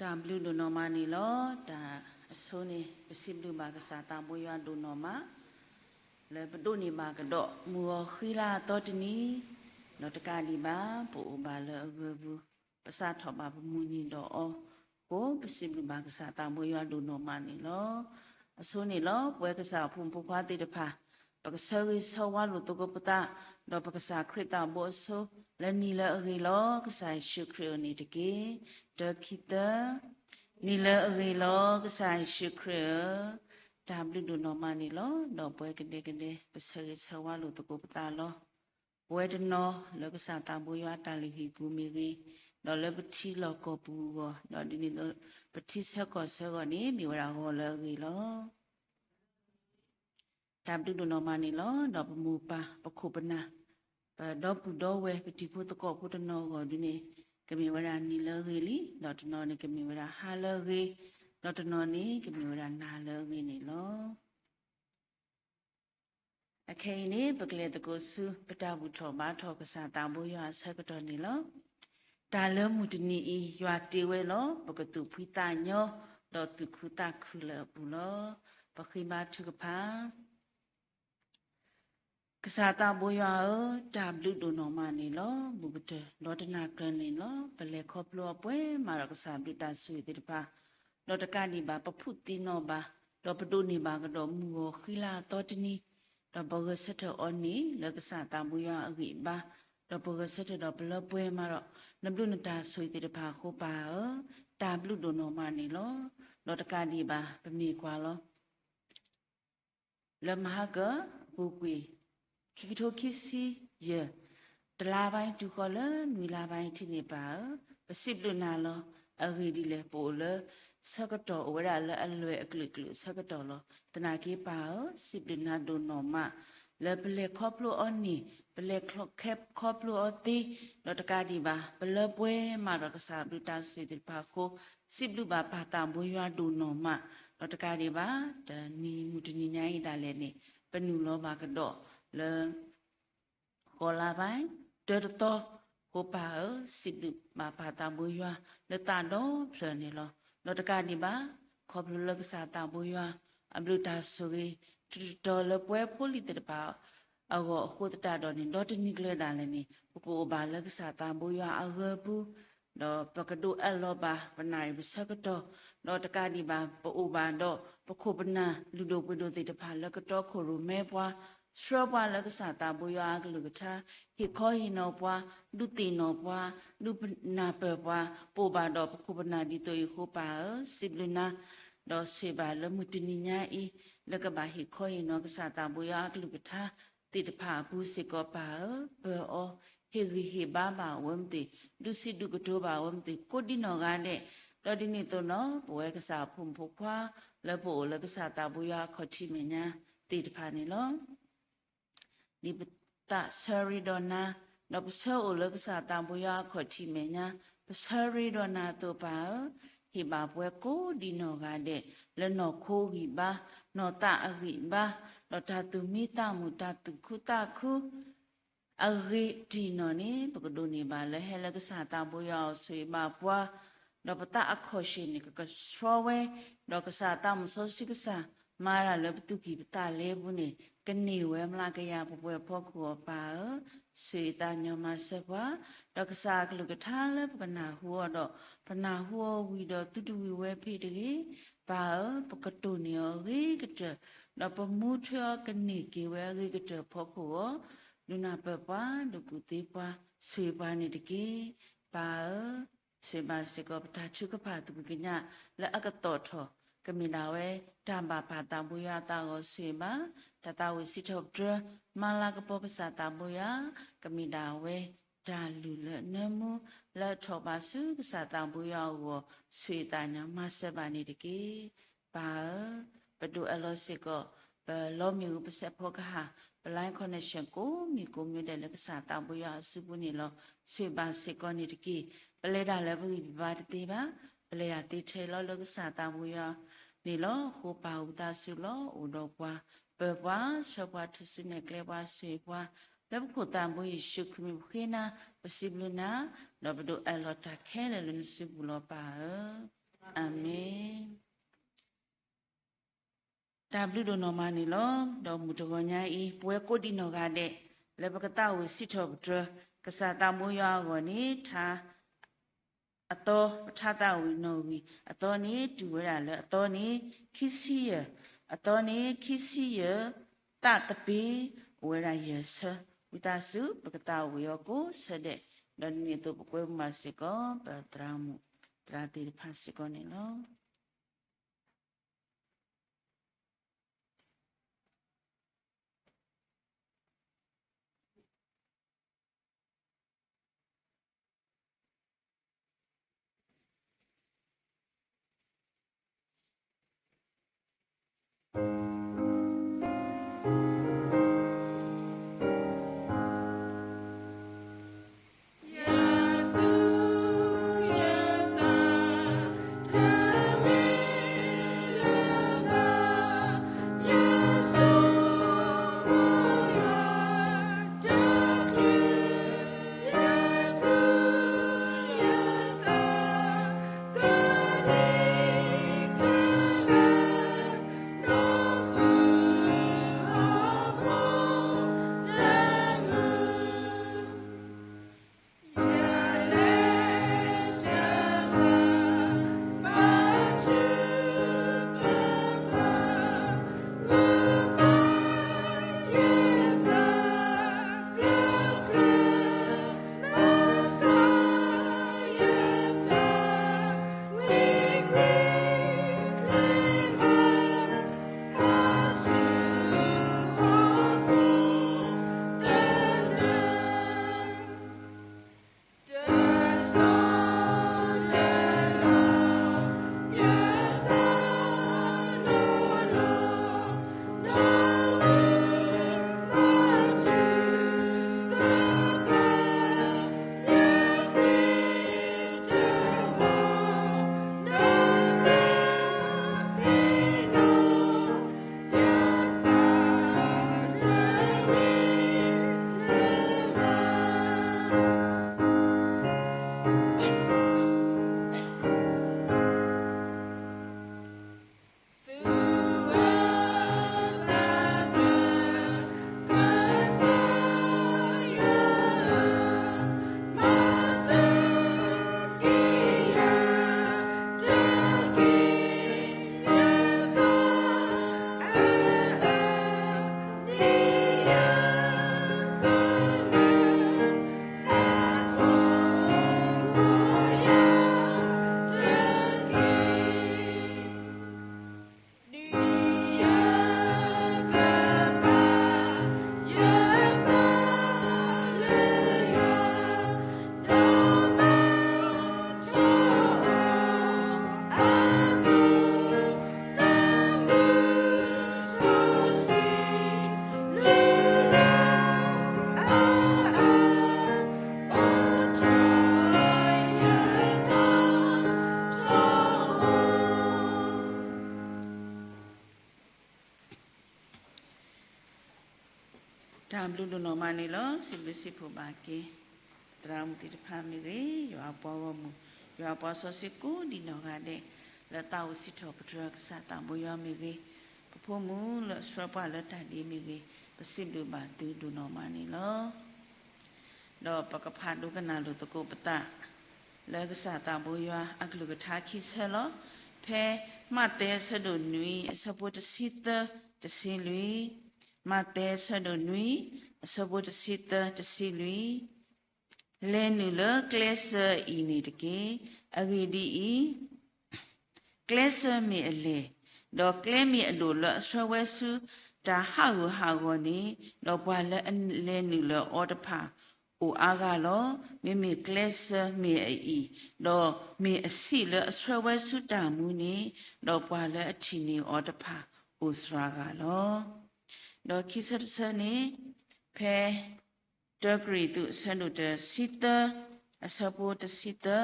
တၢ်ဘျုးဒိၣ်နီၢ်မးန့ၣ်လီၤ. တၢ်အဆိန့ၣ် ပစံးဘျုးဘၣ်ကစၢ်သးဘိယွၤဒိၣ်နီၢ်မး လၢပဒိးန့ၢ်ဘၣ်ကဒီး မုၢ်ဂီၤဃံလၤအသီတနံၤ, ဒီးတကးဒံးဘၣ် ပအိၣ်ဘၣ်လၢအဂၢၢ်ပူၤ, ပစးထီၣ်ဘၣ်ပမုၢ်နံၤဒီးအီၤအဃိ ပစံးဘျုးဘၣ်ကစၢ်သးဘိယွၤဒိၣ်နီၢ်မးန့ၣ်လီၤ. အဆိန့ၣ်လီၤ ပဝဲကစၢ်အဖိမုၣ်ဖိခွါသ့ၣ်တဖၣ် ပကဆၢဂ့ၤဆၢဝါလိာ်သကိးပသး ဒီးပကစၢ်ခရံာ်သးဘိအစိၤ လၢနံၤလၢအဂ့ၤလီၤ. ကစၢ်ယ့ၣ်ၡူးခရံာ်အအိၣ်န့ၣ်တက့ၢ်. တၢခံသၢ, နံၤလၢအဂ့ၤလီၤ ကစၢ်ယ့ၣ်ၡူးခရံာ်ဧၢ. တၢ်ဘျုးဒိၣ်နီၢ်မးန့ၣ်လီၤ. ဒီးပဝဲကဒဲကဒဲ ပဆၢဂ့ၤဆၢဝါလိာ်သကိးပသးလီၤ. ပဝဲတနီၤလၢကစၢ်သးဘိယွၤအတၢ်လုၢ်ဟံၣ်ပူၤမ့ၢ်ဂ့ၤ, ဒီးလၢပထံလီၢ်ကီၢ်ပူၤအဂီၢ်, ဒီးဒ်န့ၣ်အသိး ပထံဆၢကီၢ်ဆၢအဂီၢ်န့ၣ် မ့ၢ်ဝဲဒၣ်ဂီၤလၢအဂ့ၤလီၤ. တၢ်ဘျုးဒိၣ်နီၢ်မးန့ၣ်လီၤ. ဒီးပမိၢ်ပၢ် ပခိၣ်ပနၢ် ပဒီပုၢ်ဒီဝဲၢ် ပတံၤဖိသကိးဖိတနီၤအဂီၢ်ဒ်န့ၣ် ကမ့ၢ်ဝဲဒၣ်နံၤလၢအဂ့ၤလံ, ဒီးတနီၤန့ၣ်ကမ့ၢ်ဝဲဒၣ်ဟါလၢအဂ့ၤ, ဒီးတနီၤန့ၣ်ကမ့ၢ်ဝဲဒၣ်နၤလၢအဂ့ၤန့ၣ်လီၤ. အခဲအံၤန့ၣ် ပကလဲၤသကိးဆူ ပတၢ်ဘူၣ်ထီၣ်ဘါထီၣ်ကစၢ်သးဘိယွၤအဆၢကတီၢ်န့ၣ်လီၤ. တၢ်လၢမုၢ်တနံၤအံၤ ယွၤတ့ဝဲလီၤ. ပကသူၣ်ဖှံသးညီ ဒီးသူၣ်ခုသးခုလၢအပူၤလီၤ. ပဃ့ဘါထုကဖၣ်. ကစၢ်သးဘိယွၤဧၢ, တၢ်ဘျုးဒိၣ်နီၢ်မးန့ၣ်လီၤ. မုၢ်ကတၢၢ်ဒီးတနၤကျၢၤန့ၣ်လီၤ. ပလဲၤခီဖျိအီၤပှဲၤမးဒီးကစၢ်ဘျုးတၢ်ဆိၣ်ဂ့ၤသ့ၣ်တဖၣ်, ဒီးတကးဒံးဘၣ် ပဖုးသံနီၣ်ဘၣ်, ဒီးပဒိးန့ၢ်ဘၣ်ကဒီးမုၢ်ဂီၤဃံလၤအသီတနံၤ, ဒီးပဂဲၤဆၢထၢၣ်အီၤန့ၣ် လၢကစၢ်သးဘိယွၤအဂံၢ်အဘါ, ဒီးပဂဲၤဆၢထၢၣ်ဒီးပလၢပှဲၤမးဒီး နဘျုးနတၢ်ဆိၣ်ဂ့ၤသ့ၣ်တဖၣ်အဃိ ပၢ်ဧၢ, တၢ်ဘျုးဒိၣ်နီၢ်မးန့ၣ်လီၤ. ဒီးတကးဒံးဘၣ် ပမ့ၢ်ကွၢ်လီၤ လၢမဟါကၢၤအပူၤကွံာ် ခံကထိခံဆံယဲၢ် တလါဘၣ်အံၤတုၤဃီၤလၢနွံလါဘၣ်အံၤထံးန့ၣ် ပၢ်ဧၢ, ပစံးဘျုးနၤလီၤ. အဂ့ၢ်ဒ်လဲၣ် ပအိၣ်လၢဆၢကတီၢ်အိၣ်ဝဲဒၣ်လၢအလွဲၢ်အကလုာ်ကလုာ်အဆၢကတီၢ်လီၤ. သနာ်က့ပၢ်ဧၢ, စံးဘျုးနၤဒိၣ်နီၢ်မး လၢပလဲၤခီဖျိအီၤန့ၣ် ပလဲၤခီဖျိအီၤသ့, ဒီးတကးဒံးဘၣ် ပလၢပှဲၤမးဒီးကစၢ်ဘျုးတၢ်ဆိၣ်ဂ့ၤသ့ၣ်တဖၣ်အဃိ စံးဘျုးဘၣ်ပၢ်သးဘိယွၤဒိၣ်နီၢ်မး, ဒီးတကးဒံးဘၣ် တနံၤမုၢ်တနံၤညါအံၤဒၣ်လဲာ်န့ၣ် ပနုာ်လီၤဘၣ်ကဒီးလၢ ဃီၤလါဘၣ် တၢတသီ, ဃိပၢ်ဧၢ, စံးဘျုးဘၣ်ပၢ်သးဘိယွၤလၢသးဒီဖျၢၣ်န့ၣ်လီၤ. ဒီးတကးဒံးဘၣ် ခီဖျိလၢကစၢ်သးဘိယွၤ အဘျုးတၢ်ဆိၣ်ဂ့ၤ တတီၤလၢပဝဲဖိလံၤသ့ၣ်တဖၣ် အဂီၢ်အဃိသတးဒီးန့ၣ် ဒီတနံၤကျၢၤဒၣ်လဲာ်န့ၣ် ပကအိၣ်ဘၣ်လၢကစၢ်သးဘိယွၤအဂၢၤပူၤ, ဒီးပကဒိးအၢၣ်လီၤဘၣ် ပနၣ်ရံၣ်ပဆၢကတီၢ်, ဒီးတကးဒံးဘၣ် ပအိၣ်ဘၣ်ဒီး ပခိၣ်ပနၢ်လုၢ်ဒိၣ်ပှ့ၤဒိၣ်သ့ၣ်တဖၣ်လၢကတီခိၣ်ရိၣ်မဲပှၤ, ဆှၢပှၤလၢကစၢ်သးဘိယွၤအကလုၢ်ကထါ, ဟ့ၣ်ခီဟ့ၣ်နီၤပှၤ, ဒုးသ့ၣ်နီၣ်ပှၤ, ဒုးနၢ်ပၢၢ်ပှၤ, ပအိၣ်ဘၣ်ဒီးပခိၣ်ပနၢ်ဒ်သိးအံၤအဃိပၢ်ဧၢ, စံးဘျုးနၤ ဒီးဆိၣ်ဂ့ၤဘၣ်လၢမုၢ်တနံၤညါအံၤ လၢကဘၣ်ဟ့ၣ်ခီဟ့ၣ်နီၤကစၢ်သးဘိယွၤအကလုၢ်ကထါသ့ၣ်တဖၣ်အပူၤစ့ၢ်ကီးပၢ်ဧၢ, ပၢအီၤ, ဟ့ၣ်ဂံၢ်ဟ့ၣ်ဘါဘၣ်အဝဲမသ့ၣ်, ဒုးစံးဒုးကတိၤဘၣ်အဝဲမသ့ၣ် ကိးဒံနီၢ်ဂၤဒဲး, ဒီးဒ်န့ၣ်အသိးနီၤ ပဝဲကစၢ်အဖိမုၣ်ဖိခွါ လၢပအိၣ်လၢကစၢ်သးဘိယွၤအခီၣ်ထံးမဲာ်ညါသ့ၣ်တဖၣ်န့ၣ်လီၤ. ဒ်ပသးဆၢရ့ဒီးနၤ, ဒီးပဆၢအိၣ်လၢကစၢ်သးဘိယွၤအခီၣ်ထံးမဲာ်ညါ, ပဆၢရ့ဒီးနၤအသိးပၢ်ဧၢ, ဟ့ၣ်ဘၣ်ပှၤကိးဒံနီၢ်ဂၤဒဲး လၢနီၢ်ခိဂံၢ်ဘါ, နီၢ်သးအဂံၢ်ဘါ, ဒီးတၢ်သူၣ်မံသးမုာ် တၢ်သူၣ်ခုသးခု အဂ့ၢ်တံၢ်နီၢ်န့ၣ် ပကဒိးန့ၢ်ဘၣ်လၢဟဲလၢကစၢ်သးဘိယွၤအအိၣ်ဆိၣ်ဂ့ၤဘၣ်ပှၤ, ဒီးပသးအခီၣ်ဆၢၣ်န့ၣ် ကကဆှီဝဲ, ဒီးကစၢ်သးမုၢ်စီဆှံကစၢ် မၤတၢ်လၢပသူၣ်ကံၢ်ပသးလဲပူၤန့ၣ် ကန့ၢ်ဝဲမျးကယၤပှဲၤပှဲၤအဖီခိၣ်အီၤပၢ်ဧၢ, ဆိၣ်ဂ့ၤသးညီမၤစၢၤပှၤ, ဒီးကစၢ်အကလုၢ်ကထါလၢပကနၢ်ဟူအီၤဒီး ပနၢ်ဟူအီၤဝံၤဒီးသုတဝံၤဝဲဖဲတဂ့ၤ, ပၢ်ဧၢ, ပကတိၢ်န့ၢ်အီၤအဂ့ၤကတၢၢ်, ဒီးပမူထၢအီၤကန့ၢ်က့ၤဝဲအဂ့ၤကတၢၢ်အဖီခိၣ်အီၤ, ဒုးနၢ်ပၢၢ်ပှၤ, ဒုးကူၣ်သ့ပှၤ, ဆိၣ်ဂ့ၤပှၤန့ၣ်တက့ၢ်. ပၢ်ဧၢ, ဆိၣ်ဂ့ၤဘၣ်စ့ၢ်ကီးပတၢ်ထုကဖၣ်သကွံာ်ကညးလၢအကသီၣ်ထီၣ် ကမ့ၢ်ဒၣ်ဝဲ တၢ်ဘၣ်ပၢ်သးဘိယွၤအသးဂီၤဆိၣ်ဂ့ၤဘၣ်, တၢ်သးဝံၣ်စံးထီၣ်ပတြၢၤ မၤလၤကပီၤကစၢ်သးဘိယွၤ, ကမ့ၢ်ဒၣ်ဝဲ တၢ်လုၢ်လၢနၢမူ လၢအထီၣ်ဘၣ်ဆူကစၢ်သးဘိယွၤအဂီၢ် ဆိၣ်ဂ့ၤသးညီမၤစၢၤဘၣ်န့ၣ်တက့ၢ်. ပၢ်ဧၢ, ပဒိးအၢၣ်လီၤစ့ၢ်ကီး ပလီမ့ၣ်အူပစဲးဖီကဟၣ် ပ line connection ကိးမံၤကိးမံၤဒဲး လၢကစၢ်သးဘိယွၤအစုပူၤန့ၣ်လီၤ. ဆိၣ်ဂ့ၤဘၣ်စ့ၢ်ကီးန့ၣ်တက့ၢ်. ပလဲၤတၢ်လၢပဂံၢ်ပဘါတသ့ဘၣ်. ပလဲၤတၢ်သ့ထဲလီၤလၢကစၢ်သးဘိယွၤန့ၣ်လီၤ. အဃိပၢ်ဧၢ ပသးစူၤလီၤအိၣ်ဒီးပှၤ, ပၢၤပှၤ, ဆှၢပှၤ, ထုးစုနဲၣ်ကျဲပှၤ, ဆိၣ်ဂ့ၤပှၤ, လၢပခိၣ်သးဘိယ့ၣ်ၡူးခရံာ်မံၤပဃ့နၤ, ပစံးဘျုးနၤ, ဒီးပဒိးအၢၣ်လီၤတၢ်ခဲလၢာ်လၢနစုပူၤလီၤပၢ်ဧၢ. အၤမ့ၣ်. တၢ်ဘျုးဒိၣ်နီၢ်မးန့ၣ်လီၤ. ဒီးမုၢ်တဂီၤညါအံၤ ပဝဲကိးဒံးနီၢ်ဂၤဒဲး လၢပကသးဝံၣ်စံးထီၣ်ပတြၢၤ ကစၢ်သးဘိယွၤအဂီၢ်န့ၣ် ထါ အသီ ပထါသးဝံၣ်နီၣ်ဂံၢ်အသီန့ၣ် တုၤဝဲဒၣ်လၢအသီန့ၣ် ခံဆံယဲၢ်, အသီန့ၣ် ခံဆံယဲၢ်, သးသပ့ၤ အိၣ်ဝဲဒၣ်ယဲၢ်ဆၢ, ဝံသးစူၤ ပကသးဝံၣ်အီၤကိးဆၢဒဲး, ဒီးဒ်န့ၣ်အသိး ပကွဲမုာ်ဘၣ်စ့ၢ်ကီး ပသရၣ်မုၣ် သရၣ်သ့ၣ်တဖၣ်စ့ၢ်ကီးန့ၣ်လီၤ. တၢ်ဘျုးဒိၣ်နီၢ်မးန့ၣ်လီၤ. စံးဘျုးစံးဖှိၣ်ဘၣ်က့ၤ သရၣ်မုၣ်သ့ၣ်တဖၣ်မ့ၢ်ဂ့ၤ, ယွၤအပှၤဂီၢ်မုၢ်, ယွၤအပှၤစီဆှံကိးဒံးနီၢ်ဂၤဒဲး လၢသးဝံၣ်စံးထီၣ်ပတြၢၤကစၢ်သးဘိယွၤမ့ၢ်ဂ့ၤ, ပဖိမုၣ်လၢအဆှၢပှၤလၢတၢ်ဒ်အံၤမ့ၢ်ဂ့ၤ, ပစံးဘျုးဘၣ်သုဒိၣ်နီၢ်မးန့ၣ်လီၤ. ဒီးပကဖးဒိကနၣ်လိာ်သကိးပသး လၢကစၢ်သးဘိယွၤအကလုၢ်ကထါခံဆၢလီၤ. ဖဲမးသဲအဆၢဒိၣ်နွံ အဆၢဖိတဆံသၢ တဆံလွံၢ်, မးသဲအဆၢဒိၣ်နွံ အဆၢဖိတဆံသၢ တဆံလွံၢ်, လဲၤနုာ်လၢကျဲစၢၤအံၤန့ၣ်တက့ၢ်. အဂ့ၢ်ဒ်အံၤ, ကျဲစၢၤမ့ၢ်အလဲၢ်, ဒီးကျဲမ့ၢ်အဒိၣ်လၢအဆှၢဝဲဆူတၢ်ဟးဂူာ်ဟးဂီၤန့ၣ်, ဒီးပှၤလၢအလဲၤနုာ်လၢအီၤတဖၣ် အိၣ်အါဂၤလီၤ. မ့မ့ၢ်ကျဲစၢၤမ့ၢ်အအံၤ, ဒီးမ့ၢ်အဆံးလၢအဆှၢဝဲဆူတၢ်မူန့ၣ်, ဒီးပှၤလၢအထံၣ်န့ၢ်အီၤတဖၣ်အိၣ်စှၤဂၤလီၤ. ဒီးခံဆၢတဆၢန့ၣ်, ဖဲ တၢကရံၣ်သူးအဆၢဒိၣ်တဆံသၢ အဆၢဖိတဆံသၢ,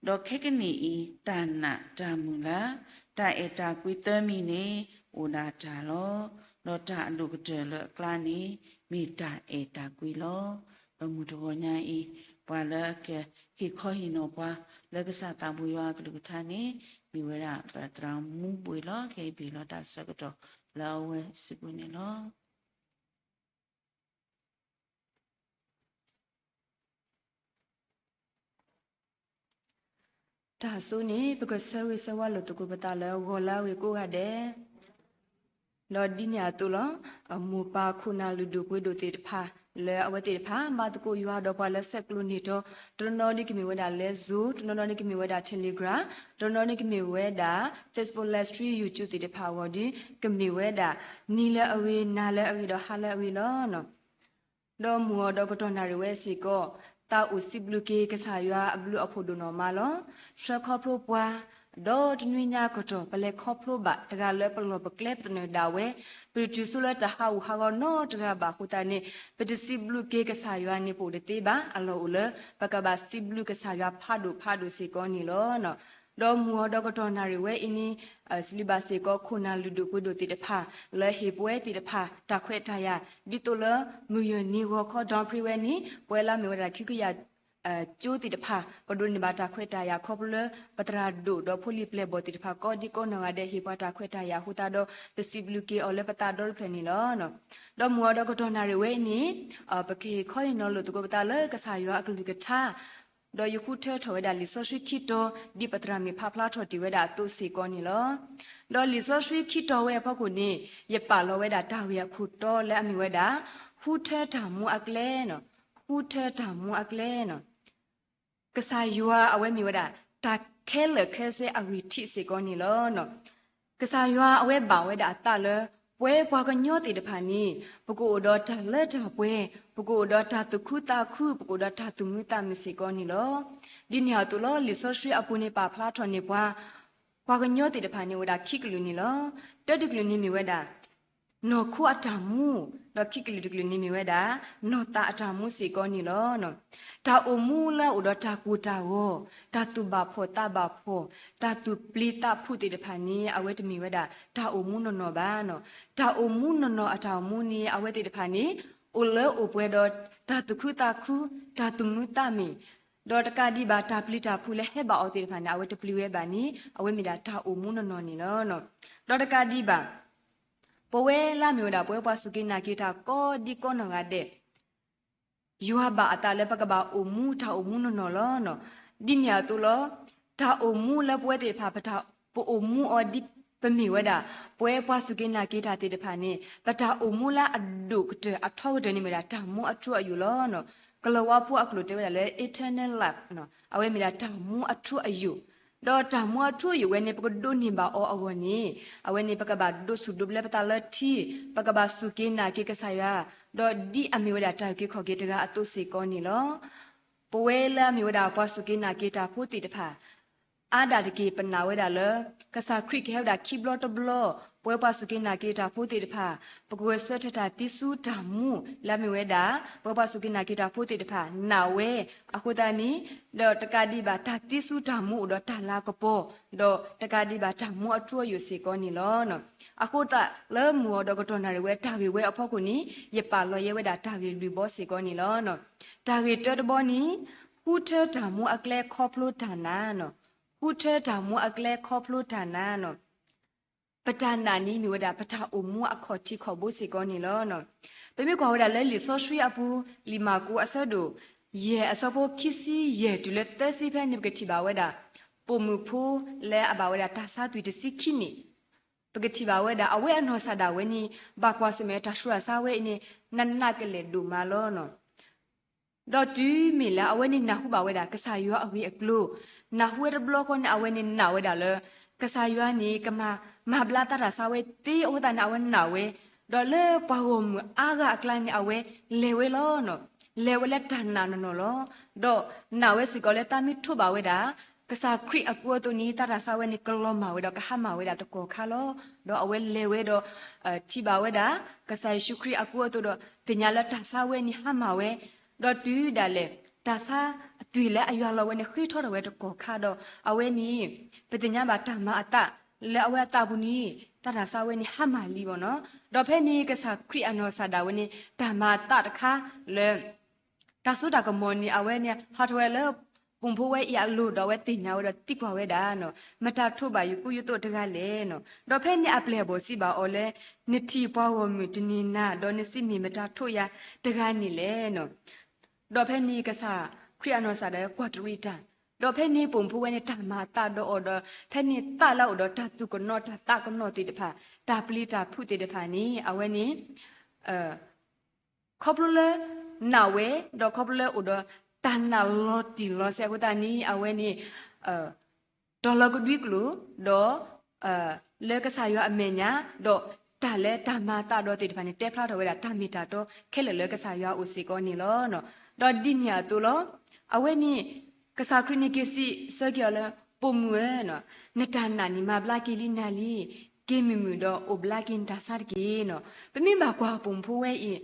ဒီးခဲကနံၣ်အံၤ တၢ်နာ်တၢ်မုၢ်လၢ် တၢ်အဲၣ်တၢ်ကွံသၢမံၤန့ၣ် အိၣ်ဒၣ်တၢ်လီၤ. ဒီးတၢ်အဒိၣ်ကတၢၢ်လၢအကျါန့ၣ် မ့ၢ်တၢ်အဲၣ်တၢ်ကွံလီၤ. ပမုၢ်တဂီၤညါအံၤ ပှၤလၢကဟ့ၣ်ခီဟ့ၣ်နီၤပှၤ လၢကစၢ်သးဘိယွၤအကလုၢ်ကထါန့ၣ် မ့ၢ်ဝဲဒၣ်ပသရၣ်မူဘှ့ၣ်လီၤ. ခဲအံၤပဟ့ၣ်လီၤတၢ်ဆၢကတီၢ်လၢအဝဲစုပူၤန့ၣ်လီၤ. တၢ်အစိန့ၣ် ပကဆၢဂ့ၤဆၢဝါလိာ်သကိးပသးလၢဂီၤလၢအဂ့ၤကိးဂၤဒဲး, ဒီးဒ်န့ၣ်အသိးလီၤ. အမိၢ်ပၢ်ခိၣ်နၢ်လုၢ်ဒိၣ်ပှ့ၤဒိၣ်သ့ၣ်တဖၣ် လၢအဝဲသ့ၣ်တဖၣ် ဘၣ်သကိးယွၤဒီးပှၤလၢဆဲးကျိးန့ၢ်တီ, တနီၤနီၤန့ၣ်ကမ့ၢ်ဝဲဒၣ်လၢ Zoom, တနီၤနီၤန့ၣ်ကမ့ၢ်ဝဲဒၣ် Telegram, တနီၤနီၤန့ၣ်ကမ့ၢ်ဝဲဒၣ် Facebook Live Stream, YouTube သ့ၣ်တဖၣ်အဂီၢ်ဒီး ကမ့ၢ်ဝဲဒၣ် နံၤလၢအဂ့ၤ, နၤလၢအဂ့ၤ, ဒီးဟါလၢအဂ့ၤလီၤ. ဒီးမုၢ်အီၤဒီးကတီၢ်နၣ်ရံၣ်ဝဲစ့ၢ်ကီး သးအိၣ်စံးဘျုးက့ၤကစၢ်ယွၤအဘျုးအဖှိၣ်ဒိၣ်နီၢ်မးလီၤ. ဆှၢခီဖျိပှၤ, ဒီးတနွံညါကတီၢ် ပလဲၤခီဖျိဘၣ်တဂၤလၢပလီၢ်ပကျဲပသနၢၣ်ဒၣ်ဝဲ, ပတတုၤဆူလၢတၢ်ဟးဂူာ်ဟးဂီၤနီတဂၤဘၣ်အဃိသတးန့ၣ် ပတစံးဘျုးက့ၤကစၢ်ယွၤန့ၣ် ပအိၣ်တသ့ဘၣ်. အလီၢ်အိၣ်လၢ ပကဘၣ်စံးဘျုးကစၢ်ယွၤဖးဒိၣ်ဖးဒိၣ်စ့ၢ်ကီးန့ၣ်လီၤ. ဒီးမုၢ်အီၤဒီးကတီၢ်နၣ်ရံၣ်ဝဲအံၤန့ၣ် စံးဘျုးဘၣ်စ့ၢ်ကီးခိၣ်နၢ်လုၢ်ဒိၣ်ပှ့ၤဒိၣ်သ့ၣ်တဖၣ် လၢဟ့ၣ်ပဝဲသ့ၣ်တဖၣ် တၢ်ခွဲးတၢ်ယာ် ဒ်သိးလၢ မုၢ်ယဲၢ်နံၤဂီၤခီ ဒီပြံဝဲန့ၣ် ပဝဲလၢအမ့ၢ်ဝဲဒၣ်ခံကယၤ ကၠိသ့ၣ်တဖၣ် ပဒိးန့ၢ်ဘၣ်တၢ်ခွဲးတၢ်ယာ်ခီဖျိလၢ ပသရၣ်ဒိၣ်ဒီးဖိလံၤပျဲၢ်ဘီၣ်သ့ၣ်တဖၣ် ကိးဒံကိးနီၢ်ဂၤဒဲး ဟ့ၣ်ပှၤတၢ်ခွဲးတၢ်ယာ်အဃိသတးဒီး ပစံးဘျုးက့ၤအီၤလၢပသးဒီတဖျၢၣ်န့ၣ်လီၤ. ဒီးမုၢ်အီၤဒီးကတီၢ်နၣ်ရံၣ်ဝဲအံၤန့ၣ် ပကဟ့ၣ်ခီဟ့ၣ်နီၤလိာ်သကိးပသးလၢကစၢ်ယွၤအကလုၢ်ကထါ ဒီးယဃုထၢထီၣ်ဝဲဒၣ်လံာ်စီဆှံခံတီၤ ဒ်ပသရၣ်မုၣ်ဖးဖျါထီၣ်တ့ၢ်ဝဲဒၣ်အသိးစ့ၢ်ကီးန့ၣ်လီၤ. ဒီးလံာ်စီဆှံခံတီၤဝဲအဖီခိၣ်န့ၣ် ယပာ်လီၤဝဲဒၣ်တၢ်ဂ့ၢ်အခိၣ်တီလၢအမ့ၢ်ဝဲဒၣ် ဃုထၢတၢ်မူအကျဲ, ဃုထၢတၢ်မူအကျဲ. ကစၢ်ယွၤအဝဲမ့ၢ်ဝဲဒၣ် တၢ်ခဲလၢာ်ခဲဆ့အဂံၢ်ထံးစ့ၢ်ကီးန့ၣ်လီၤ. ကစၢ်ယွၤအဝဲဘၣ်ဝဲဒၣ်အသးလၢ ပဝဲပှၤကညီသ့ၣ်တဖၣ်န့ၣ် ပကအိၣ်ဒီးတၢ်လၢတၢ်ပှဲၤ, ပကအိၣ်ဒီးတၢ်သူၣ်ခုသးခု, ပကအိၣ်ဒီးတၢ်သူၣ်မုာ်သးမုာ်စ့ၢ်ကီးန့ၣ်လီၤ. ဒ်န့ၣ်အသိးလီၤ လံာ်စီဆှံအပူၤန့ၣ်ပာ်ဖျါထီၣ်န့ၢ်ပှၤ ပှၤကညီသ့ၣ်တဖၣ်န့ၣ်အိၣ်ဝဲဒၣ်ခံကလုာ်န့ၣ်လီၤ. တၢတကလုာ်န့ၣ်မ့ၢ်ဝဲဒၣ် နီၢ်ခိအတၢ်မူ, ဒီးခံကလုာ်တကလုာ်န့ၣ်မ့ၢ်ဝဲဒၣ် နီၢ်သးအတၢ်မူစ့ၢ်ကီးန့ၣ်လီၤ. တၢ်အိၣ်မူလၢအအိၣ်ဒီးတၢ်ကိၢ်တၢ်ဂီၤ, တၢ်သူၣ်ဘၣ်ဖှီၣ်သးဘၣ်ဖှီၣ်, တၢ်သူၣ်ပျံၤသးဖုးသ့ၣ်တဖၣ်န့ၣ် အဝဲတမ့ၢ်ဝဲဒၣ် တၢ်အိၣ်မူနီၢ်နီၢ်ဘၣ်. တၢ်အိၣ်မူနီၢ်နီၢ်အတၢ်အိၣ်မူန့ၣ် အဝဲသ့ၣ်တဖၣ်န့ၣ် အိၣ်လၢအိၣ်ပှဲၤဒီးတၢ်သူၣ်ခုသးခု, တၢ်သူၣ်မုာ်သးမုာ်, ဒီးတကးဒံးဘၣ် တၢ်ပျံၤတၢ်ဖုးလၢဟဲဘၣ်အီၤသ့ၣ်တဖၣ်န့ၣ် အဝဲတပျံၤဝဲဘၣ်န့ၣ် အဝဲမ့ၢ်ဒၣ်တၢ်အိၣ်မူနီၢ်နီၢ်န့ၣ်လီၤ. ဒီးတကးဒံးဘၣ် ပဝဲလၢအမ့ၢ်ဝဲဒၣ် ပဝဲပှၤစူၢ်က့ၤနာ်က့ၤတၢ်ကိးဒံကိးနီၢ်ဂၤဒဲး ယွၤဘၣ်အသးလၢပကဘၣ်အိၣ်မူတၢ်အိၣ်မူနီၢ်နီၢ်လီၤ. ဒ်န့ၣ်အသိးလီၤ, တၢ်အိၣ်မူလၢပဝဲသ့ၣ်တဖၣ် ပတၢ် ပအိၣ်မူအီၤဒ်ပမ့ၢ်ဝဲဒၣ် ပဝဲပှၤစူၢ်က့ၤနာ်က့ၤတၢ်သ့ၣ်တဖၣ်န့ၣ် ပတၢ်အိၣ်မူလၢအဒိၣ်ကတၢၢ်အထီကတၢၢ်န့ၣ်မ့ၢ်ဝဲဒၣ် တၢ်မူအထူအယိာ်လီၤ. ကလၤဝါဖိအကျိာ်တဲဝဲဒၣ်လၢ eternal life အဝဲမ့ၢ်ဒၣ်တၢ်မူအထူအယိာ်, ဒီးတၢ်မူအထူအယိာ်ဝဲန့ၣ် ပကဒိးန့ၢ်ဘၣ်အီၤအဂီၢ်န့ၣ် အဝဲန့ၣ် ပကဘၣ်ဒိးဆူၣ်ဒိးဘျၢပသးလၢထံ, ပကဘၣ်စူၢ်က့ၤနာ်က့ၤကစၢ်ယွၤ, ဒီးဒ်အမ့ၢ်ဝဲဒၣ်တၢ်အုၣ်က့ၤခီၣ်က့ၤတဂၤအသိးစ့ၢ်ကီးန့ၣ်လီၤ. ပဝဲလၢအမ့ၢ်ဝဲဒၣ်ပှၤစူၢ်က့ၤနာ်က့ၤတၢ်ဖိသ့ၣ်တဖၣ် အါဒၣ်တက့ၢ် ပနာ်ဝဲဒၣ်လၢ ကစၢ်ခရံာ်ကဟဲဝဲဒၣ်ခံဘျီတဘျီ, ပဝဲပှၤစူၢ်က့ၤနာ်က့ၤတၢ်ဖိသ့ၣ်တဖၣ် ပကဂဲၤဆၢထၢၣ်တၢ်သံဆူတၢ်မူ လၢအမ့ၢ်ဝဲဒၣ် ပဝဲပှၤစူၢ်က့ၤနာ်က့ၤတၢ်ဖိသ့ၣ်တဖၣ် နာ်ဝဲ, အဃိသတးန့ၣ် ဒီးတကးဒံးဘၣ်တၢ်သံဆူတၢ်မူအိၣ်ဒီးတၢ်လၤကပီၤ, ဒီးတကးဒံးဘၣ်တၢ်မူအထူအယိာ်စ့ၢ်ကီးန့ၣ်လီၤ. အဃိသတးလၢမုၢ်အီၤဒီးကတီၢ်နၣ်ရံၣ်ဝဲတၢ်ဂ့ၢ်ဝဲအဖီခိၣ်န့ၣ် ယပာ်လီၤယဲဝဲဒၣ်တၢ်ဂ့ၢ်လွံၢ်ဘီစ့ၢ်ကီးန့ၣ်လီၤ. တၢ်ဂ့ၢ်တၢတဘီန့ၣ် ဃုထၢတၢ်မူအကျဲခီဖျိတၢ်နာ်, ဃုထၢတၢ်မူအကျဲခီဖျိတၢ်နာ်, ပတၢ်နာ်န့ၣ်မ့ၢ်ဝဲဒၣ် ပတၢ်အိၣ်မူအခီၣ်ထံးခီၣ်ဘိစ့ၢ်ကီးန့ၣ်လီၤ. ပမ့ၢ်ကွၢ်ဝဲဒၣ်လၢလံာ်စီဆှံအပူၤ လံာ်မၢ်ကူးအဆၢဒိၣ် ယဲၢ်အဆၢဖိခံဆံယဲၢ်တုၤလၢသၢဆံဖဲန့ၣ် ပကထံၣ်ဘၣ်ဝဲဒၣ် ပိာ်မုၣ်ဖိလၢအဘၣ်ဝဲဒၣ်တၢ်ဆါသွံၣ်တဆံခံနံၣ်, ပကထံၣ်ဘၣ်ဝဲဒၣ် အဝဲအနီၢ်ကစၢ်ဒၣ်ဝဲန့ၣ် ဘၣ်ကွၢ်ဆၢၣ်မဲာ်တၢ်ဆူးတၢ်ဆါဝဲအံၤန့ၣ် နးနးကလဲာ်ဒိၣ်မးလီၤ. ဒီးတုၤမ့ၢ်လၢအဝဲန့ၣ်နၢ်ဟူဘၣ်ဝဲဒၣ် ကစၢ်ယွၤအဂ့ၢ်အကျိၤ, နၢ်ဟူဝဲတဘျီဃီန့ၣ် အဝဲန့ၣ်နာ်ဝဲဒၣ်လၢ ကစၢ်ယွၤန့ၣ် ကမၤ မၤဘျါတၢ်ဆါဝဲသ့အဃိသတးန့ၣ် အဝဲနာ်ဝဲ, ဒီးလၢပှၤဂီၢ်မုၢ်အါဂၤအကျါန့ၣ် အဝဲလဲၤဝဲလီၤ. လဲၤဝဲလၢတၢ်နာ်နီၢ်နီၢ်လီၤ. ဒီးနာ်ဝဲစ့ၢ်ကီးလၢတၢ်မ့ၢ်ထိးဘၣ်ဝဲဒၣ် ကစၢ်ခရံာ်အကူအသိးန့ၣ် တၢ်တၢ်ဆါဝဲန့ၣ် ကလီၤမၢ်ဝဲဒီးကဟါမၢ်ဝဲဒၣ်တကီၢ်ခါလီၤ. ဒီးအဝဲလဲၤဝဲဒီး ထံၣ်ဘၣ်ဝဲဒၣ် ကစၢ်ယ့ၣ်ၡူးခရံာ်အကူအသိးဒီး သ့ၣ်ညါလၢတၢ်ဆါဝဲန့ၣ်ဟါမၢ်ဝဲ, ဒီးတုၤဒၣ်လဲာ် တၢ်ဆါအသွံၣ်လၢအယွၤလီၤဝဲန့ၣ် ဃ့ထီၣ်ထီၣ်ဝဲတကီၢ်ခါဒီး အဝဲန့ၣ် ပသ့ၣ်ညါဘၣ်တၢ်မၤအသး လၢအဝဲအသးပူၤန့ၣ် တၢ်တၢ်ဆါဝဲန့ၣ်ဟါမၢ်လံဘၣ်နီၤ. ဒီးဖဲန့ၣ် ကစၢ်ခရံာ်အနီၢ်ကစၢ်ဒၣ်ဝဲန့ၣ် တၢ်မၤအသးတခါလၢ တၢ်စိတၢ်ကမီၤန့ၣ် အဝဲန့ၣ်ဟးထီၣ်ဝဲလၢ ပိာ်မုၣ်ဖိဝဲအံၤအလိၤဒီး အဝဲသ့ၣ်ညါဝဲဒီးသံကွၢ်ဝဲဒၣ်, မတၤထိးဘၣ်ယကူယသိးတဂၤလဲၣ်. ဒီးဖဲန့ၣ်အပျဲၢ်အဘီၣ်စံးဘၣ်အီၤလၢ နထံၣ်ပှၤဂီၢ်မုၢ်တန့ၢ်နၤ ဒီးနစံးမ့ၢ်မတၤထိးယၤတဂၤန့ၣ်လဲၣ်. ဒီးဖဲန့ၣ်ကစၢ်ခရံာ်အနီၢ်ကစၢ်ဒၣ်ဝဲကွၢ်တရံးတၢ်, ဒီးဖဲန့ၣ်ပိာ်မုၣ်ဖိဝဲန့ၣ် တၢ်မၤအသးဒီးအီၤဒီး ဖဲန့ၣ်သးလၢအအိၣ်ဒီးတၢ်သူၣ်ကနိး တၢ်သးကနိးသ့ၣ်တဖၣ် တၢ်ပျံၤတၢ်ဖုးသ့ၣ်တဖၣ်န့ၣ် အဝဲန့ၣ် ခီဖျိလၢနာ်ဝဲ ဒီးခီဖျိလၢအိၣ်ဒီးတၢ်နာ်လီၤတံၢ်လီၤဆဲးအဃိသတးန့ၣ် အဝဲန့ၣ် တီၤလီၤကဒွံကျိာ် ဒီး လၢကစၢ်ယွၤအမဲာ်ညါ ဒီးတၢ်လၢတၢ်မၤသးဒီးသ့ၣ်တဖၣ်န့ၣ် တဲဖျါထီၣ်ဝဲဒၣ်တၢ်မ့ၢ်တၢ်တီခဲလၢာ်လၢကစၢ်ယွၤအအိၣ်စ့ၢ်ကီးန့ၣ်လီၤ. ဒီးဒ်န့ၣ်အသိးလီၤ. အဝဲန့ၣ် ကစၢ်ခရံာ်န့ၣ်က့ၤစံးဆၢက့ၤအီၤလၢ ပိာ်မုၣ်ဧၢ, နတၢ်နာ်န့ၣ်မၤဘျါက့ၤလံနၤလံ, က့ၤမုာ်မုာ်ဒီးအိၣ်ဘျါက့ၤနတၢ်ဆါတက့ၢ်. ပမ့ၢ်ဘၣ်ကွၢ်ပိာ်မုၣ်ဖိဝဲအံၤ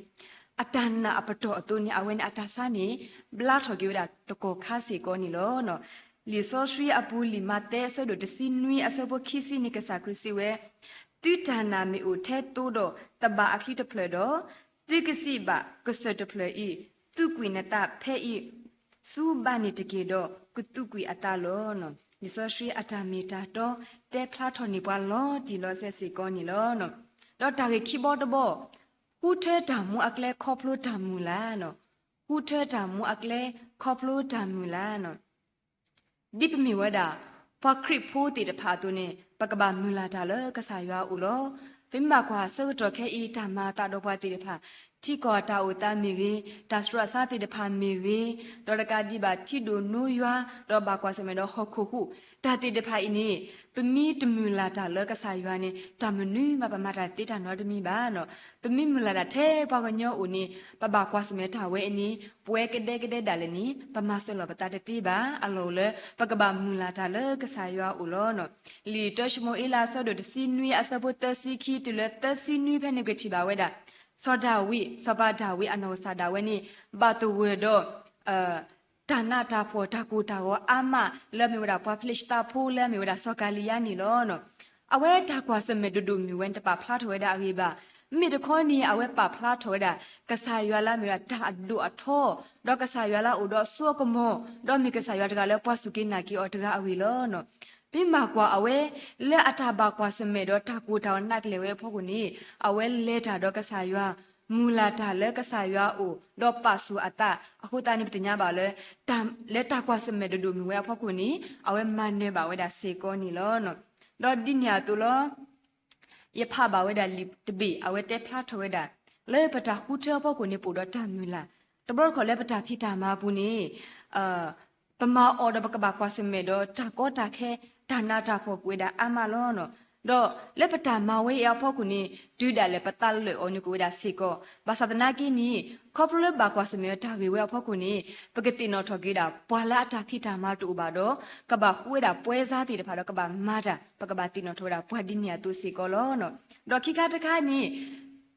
အတၢ်နာ်အပတီၢ်အသိးန့ၣ် အဝဲန့ၣ်အတၢ်ဆါန့ၣ် ဘျါထီၣ်က့ၤဝဲဒၣ်တကီၢ်ခါစ့ၢ်ကီးန့ၣ်လီၤ. လံာ်စီဆှံအပူၤ လံာ်မးသဲအဆၢဒိၣ်တဆံနွံအဆၢဖိခံဆံန့ၣ် ကစၢ်ခရံာ်စံးဝဲ, သုတၢ်နာ်မ့ၢ်အိၣ်ထဲသိဒီးသဘၣ်အချံတဖျၢၣ်ဒီး, သုကစံးဘၣ်ကစၢၢ်တဖျၢၣ်အံၤ, သူးကွံာ်နသးဖဲအံၤ ဆူဘၣ်န့ၣ်တက့ၢ်ဒီး ကသူးကွံာ်အသးလီၤ. လံာ်စီဆှံအတၢ်မ့ၢ်တၢ်တီ တဲဖျါထီၣ်န့ၢ်ပှၤလီၤတံၢ်လီၤဆဲးစ့ၢ်ကီးန့ၣ်လီၤ. ဒီးတၢ်ဂ့ၢ်ခံဘီတဘီ, ဃုထၢတၢ်မူအကျဲခီဖျိတၢ်မုၢ်လၢ်, ဃုထၢတၢ်မူအကျဲခီဖျိတၢ်မုၢ်လၢ် ဒ်ပမ့ၢ်ဝဲဒၣ် ပှၤခရံာ်ဖိသ့ၣ်တဖၣ်အသိးန့ၣ် ပကဘၣ်မုၢ်လၢ်တၢ်လၢကစၢ်ယွၤအအိၣ်လီၤ. ပမ့ၢ်ဘၣ်ကွၢ်ဆၢကတီၢ်ခဲအံၤ တၢ်မၤအသးဒီးပှၤသ့ၣ်တဖၣ်, ထံကီၢ်အတၢ်အိၣ်သးမ့ၢ်ဂ့ၤ, တၢ်စူးတၢ်ဆါသ့ၣ်တဖၣ်မ့ၢ်ဂ့ၤ, ဒီးတကးဒံးဘၣ်ထံဒိၣ်နိယွၤ, ဒီးဘၣ်ကွၢ်ဆၢၣ်မဲာ်ဒီးဟီၣ်ခိၣ်ဟူး, တၢ်သ့ၣ်တဖၣ်အံၤန့ၣ် ပမ့ၢ်တမုၢ်လၢ်တၢ်လၢကစၢ်ယွၤန့ၣ် တၢ်မနုၤမးပမၤတၢ်သ့တၢ်နီတမံၤဘၣ်. ပမ့ၢ်မုၢ်လၢ်တၢ်ထဲပှၤကညီအိၣ်န့ၣ် ပဘၣ်ကွၢ်ဆၢၣ်မဲာ်တၢ်ဝဲအံၤန့ၣ် ပှဲၤကဒဲကဒဲဒၣ်လဲာ်န့ၣ် ပမၤစၢၤလီၤပသးတသ့ဘၣ်. အလီၢ်အိၣ်လၢ ပကဘၣ်မုၢ်လၢ်တၢ်လၢကစၢ်ယွၤအအိၣ်လီၤ. လံာ်တၢၡမူၤအ့လးအဆၢဒိၣ်တဆံနွံအဆၢဖိသၢဆံခံ တုၤလၢသၢဆံနွံဖဲန့ၣ် ကထံၣ်ဘၣ်ဝဲဒၣ် စီၤဒၤဝံး, စီၤပၤဒၤဝံးအနီၢ်ကစၢ်ဒၣ်ဝဲန့ၣ် ဘၣ်သဂၢၢ်ဒီး တၢ်နးတၢ်ဖှီၣ်တၢ်ကိၢ်တၢ်ဂီၤအါမး လၢအမ့ၢ်ဝဲဒၣ်ပှၤဖလ့ၡသးဖိလၢအမ့ၢ်ဝဲဒၣ်စီၤကၤလံယါန့ၣ်လီၤ. အဝဲတၢ်ကွၢ်ဆၢၣ်မဲာ်ဒိၣ်ဒိၣ်မုၢ်ဝဲန့ၣ် တပာ်ဖျါထီၣ်ဝဲဒၣ်အဂ့ၢ်ဘၣ်. မ့မ့ၢ်တခီန့ၣ် အဝဲပာ်ဖျါထီၣ်ဝဲဒၣ် ကစၢ်ယွၤလၢအမ့ၢ်ဝဲဒၣ်တၢ်အဒိၣ်အထီ, ဒီးကစၢ်ယွၤလၢအအိၣ်ဒီးအစိအကမီၤ, ဒီးမ့ၢ်ကစၢ်ယွၤတဂၤလၢပှၤစူၢ်က့ၤနာ်က့ၤအီၤတဂၤအဂ့ၢ်လီၤ. ပမ့ၢ်ဘၣ်ကွၢ်အဝဲ လၢအတၢ်ဘၣ်ကွၢ်ဆၢၣ်မဲာ်ဒီးတၢ်ကိၢ်တၢ်ဂီၤနးကျဲၤဝဲအဖီခိၣ်န့ၣ် အဝဲလဲၤတၢ်ဒီးကစၢ်ယွၤ, မုၢ်လၢ်တၢ်လၢကစၢ်ယွၤအအိၣ်, ဒီးပာ်ဆူၣ်အသး, အဃိသတးန့ၣ် ပသ့ၣ်ညါဘၣ်လၢ လၢတၢ်ကွၢ်ဆၢၣ်မဲာ်ဒိၣ်ဒိၣ်မုၢ်ဝဲအဖီခိၣ်န့ၣ် အဝဲမၤနၢၤဘၣ်ဝဲဒၣ်စ့ၢ်ကီးန့ၣ်လီၤ. ဒီးဒ်န့ၣ်အသိးလီၤ. ယဖးဘၣ်ဝဲဒၣ်လံာ်တဘ့ၣ် အဝဲတဲဖျါထီၣ်ဝဲဒၣ် လၢပတၢ်ဃုထၢအဖီခိၣ်န့ၣ် ပအိၣ်ဒီးတၢ်မုၢ်လၢ်, တဘျီတခီၣ်လၢပတၢ်ဖံးတၢ်မၤအပူၤန့ၣ် ပမၤအီၤဒီးပကဘၣ်ကွၢ်ဆၢၣ်မဲာ်ဒီးတၢ်ကီတၢ်ခဲ, တၢ်နးတၢ်ဖှီၣ်ကအိၣ်ဝဲဒၣ်အါမးလီၤ. ဒီးလၢပတၢ်မၤဝဲအံၤအဖီခိၣ်န့ၣ် တုၤဒၣ်လဲာ်ပသးလၢာ်အီၤန့ၣ်ကအိၣ်ဝဲဒၣ်စ့ၢ်ကီး, ဘၣ်ဆၣ်သနာ်က့န့ၣ် ခီဖျိလၢဘၣ်ကွၢ်ဆၢၣ်မဲာ်ဒီးတၢ်ဂ့ၢ်ဝဲအဖီခိၣ်န့ၣ် ပကသ့ၣ်နီၣ်ထီၣ်က့ၤဝဲဒၣ် ပှၤလၢအတၢ်ဖံးတၢ်မၤတအိၣ်ဘၣ်ဒီး ကဘၣ်ဃုဝဲဒၣ်ပှဲၤစါသ့ၣ်တဖၣ်ဒီးကဘၣ်မၤတၢ်, ပကဘၣ်သ့ၣ်နီၣ်ထီၣ်ဝဲဒၣ်ပှၤဒ်န့ၣ်အသိးစ့ၢ်ကီးလီၤ. ဒီးခံခါတခါန့ၣ်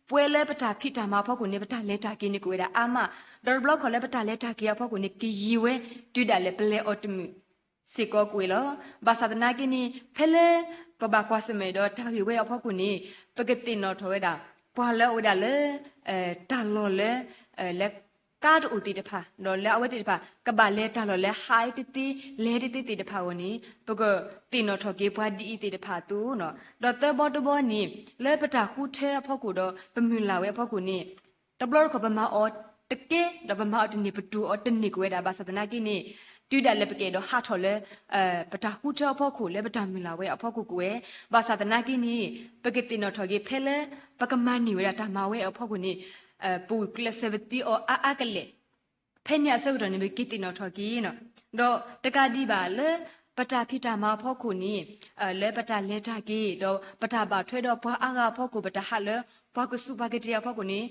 ပဝဲလၢပတၢ်ဖံးတၢ်မၤအဖီခိၣ်န့ၣ် ပတၢ်လဲၤတၢ်က့ၤန့ၣ်ကအိၣ်ဝဲဒၣ်အါမး, ဒီးတဘျီခီၣ်လၢပတၢ်လဲၤတၢ်က့ၤအဖီခိၣ်န့ၣ် ကယံာ်ဝဲ တုၤဒၣ်လဲာ်ပလဲၤအီၤတမုာ်စ့ၢ်ကီးကအိၣ်လီၤ. ဘၣ်ဆၣ်သနာ်က့န့ၣ် ဖဲလၢပဘၣ်ကွၢ်ဆၢၣ်မဲာ်ဒီးတၢ်ဂ့ၢ်ဝဲအဖီခိၣ်န့ၣ် ပကသ့ၣ်နီၣ်ထီၣ်ဝဲဒၣ် ပှၤလၢအဝဲဒၣ်လၢ တၢ်လီၢ်လၢ လၢ ကါတအိၣ်သ့ၣ်တဖၣ် ဒီးလၢအဝဲသ့ၣ်တဖၣ် ကဘၣ်လဲၤတၢ်လီၢ်လၢဟးတသ့ လဲၤတသ့သ့ၣ်တဖၣ်အဂီၢ်န့ၣ် ပကသ့ၣ်နီၣ်ထီၣ်က့ၤပှၤဒ်အံၤသ့ၣ်တဖၣ်အသိး, ဒီးသၢဘီတဘီန့ၣ် လၢပတၢ်ဃုထၢအဖီခိၣ်ဒီးပမုၢ်လၢ်ဝဲအဖီခိၣ်န့ၣ် တဘျီတခီၣ်ပမၤအီၤတကဲ ဒီးပမၤအီၤတန့ၢ်ပတူၢ်အီၤတန့ၢ်ကဝဲဒၣ် ဘၣ်ဆၣ်သနာ်က့န့ၣ် တုၤဒၣ်လဲာ်ပကအဲၣ်ဒိးဟးထီၣ်လၢ ပတၢ်ဃုထၢအဖီခိၣ်လၢပတၢ်မုၢ်လၢ်ဝဲအဖီခိၣ်ကဝဲ ဘၣ်ဆၣ်သနာ်က့န့ၣ် ပကသ့ၣ်နီၣ်ထီၣ်က့ၤဖဲလၢ ပကမၤန့ၢ်ဝဲဒၣ်တၢ်မၤဝဲအဖီခိၣ်န့ၣ် ပဂုာ်ကျဲးစၢးပသ့အီၤအါအါကလဲာ် ဖဲန့ၣ်အဆၢကတီၢ်န့ၣ် ပကသ့ၣ်နီၣ်ထီၣ်က့ၤ ဒီးတကးဒံးဘၣ်လၢ ပတၢ်ဖံးတၢ်မၤအဖီခိၣ်န့ၣ် လၢပတၢ်လဲၤတၢ်က့ၤ ဒီးပတၢ်ဘၣ်ထွဲဒီးပှၤအါဂၤအဖီခိၣ် ပတၢ်ဟးလၢ ပှၤကစူးပှၤကတ့ၢ်အဖီခိၣ်န့ၣ်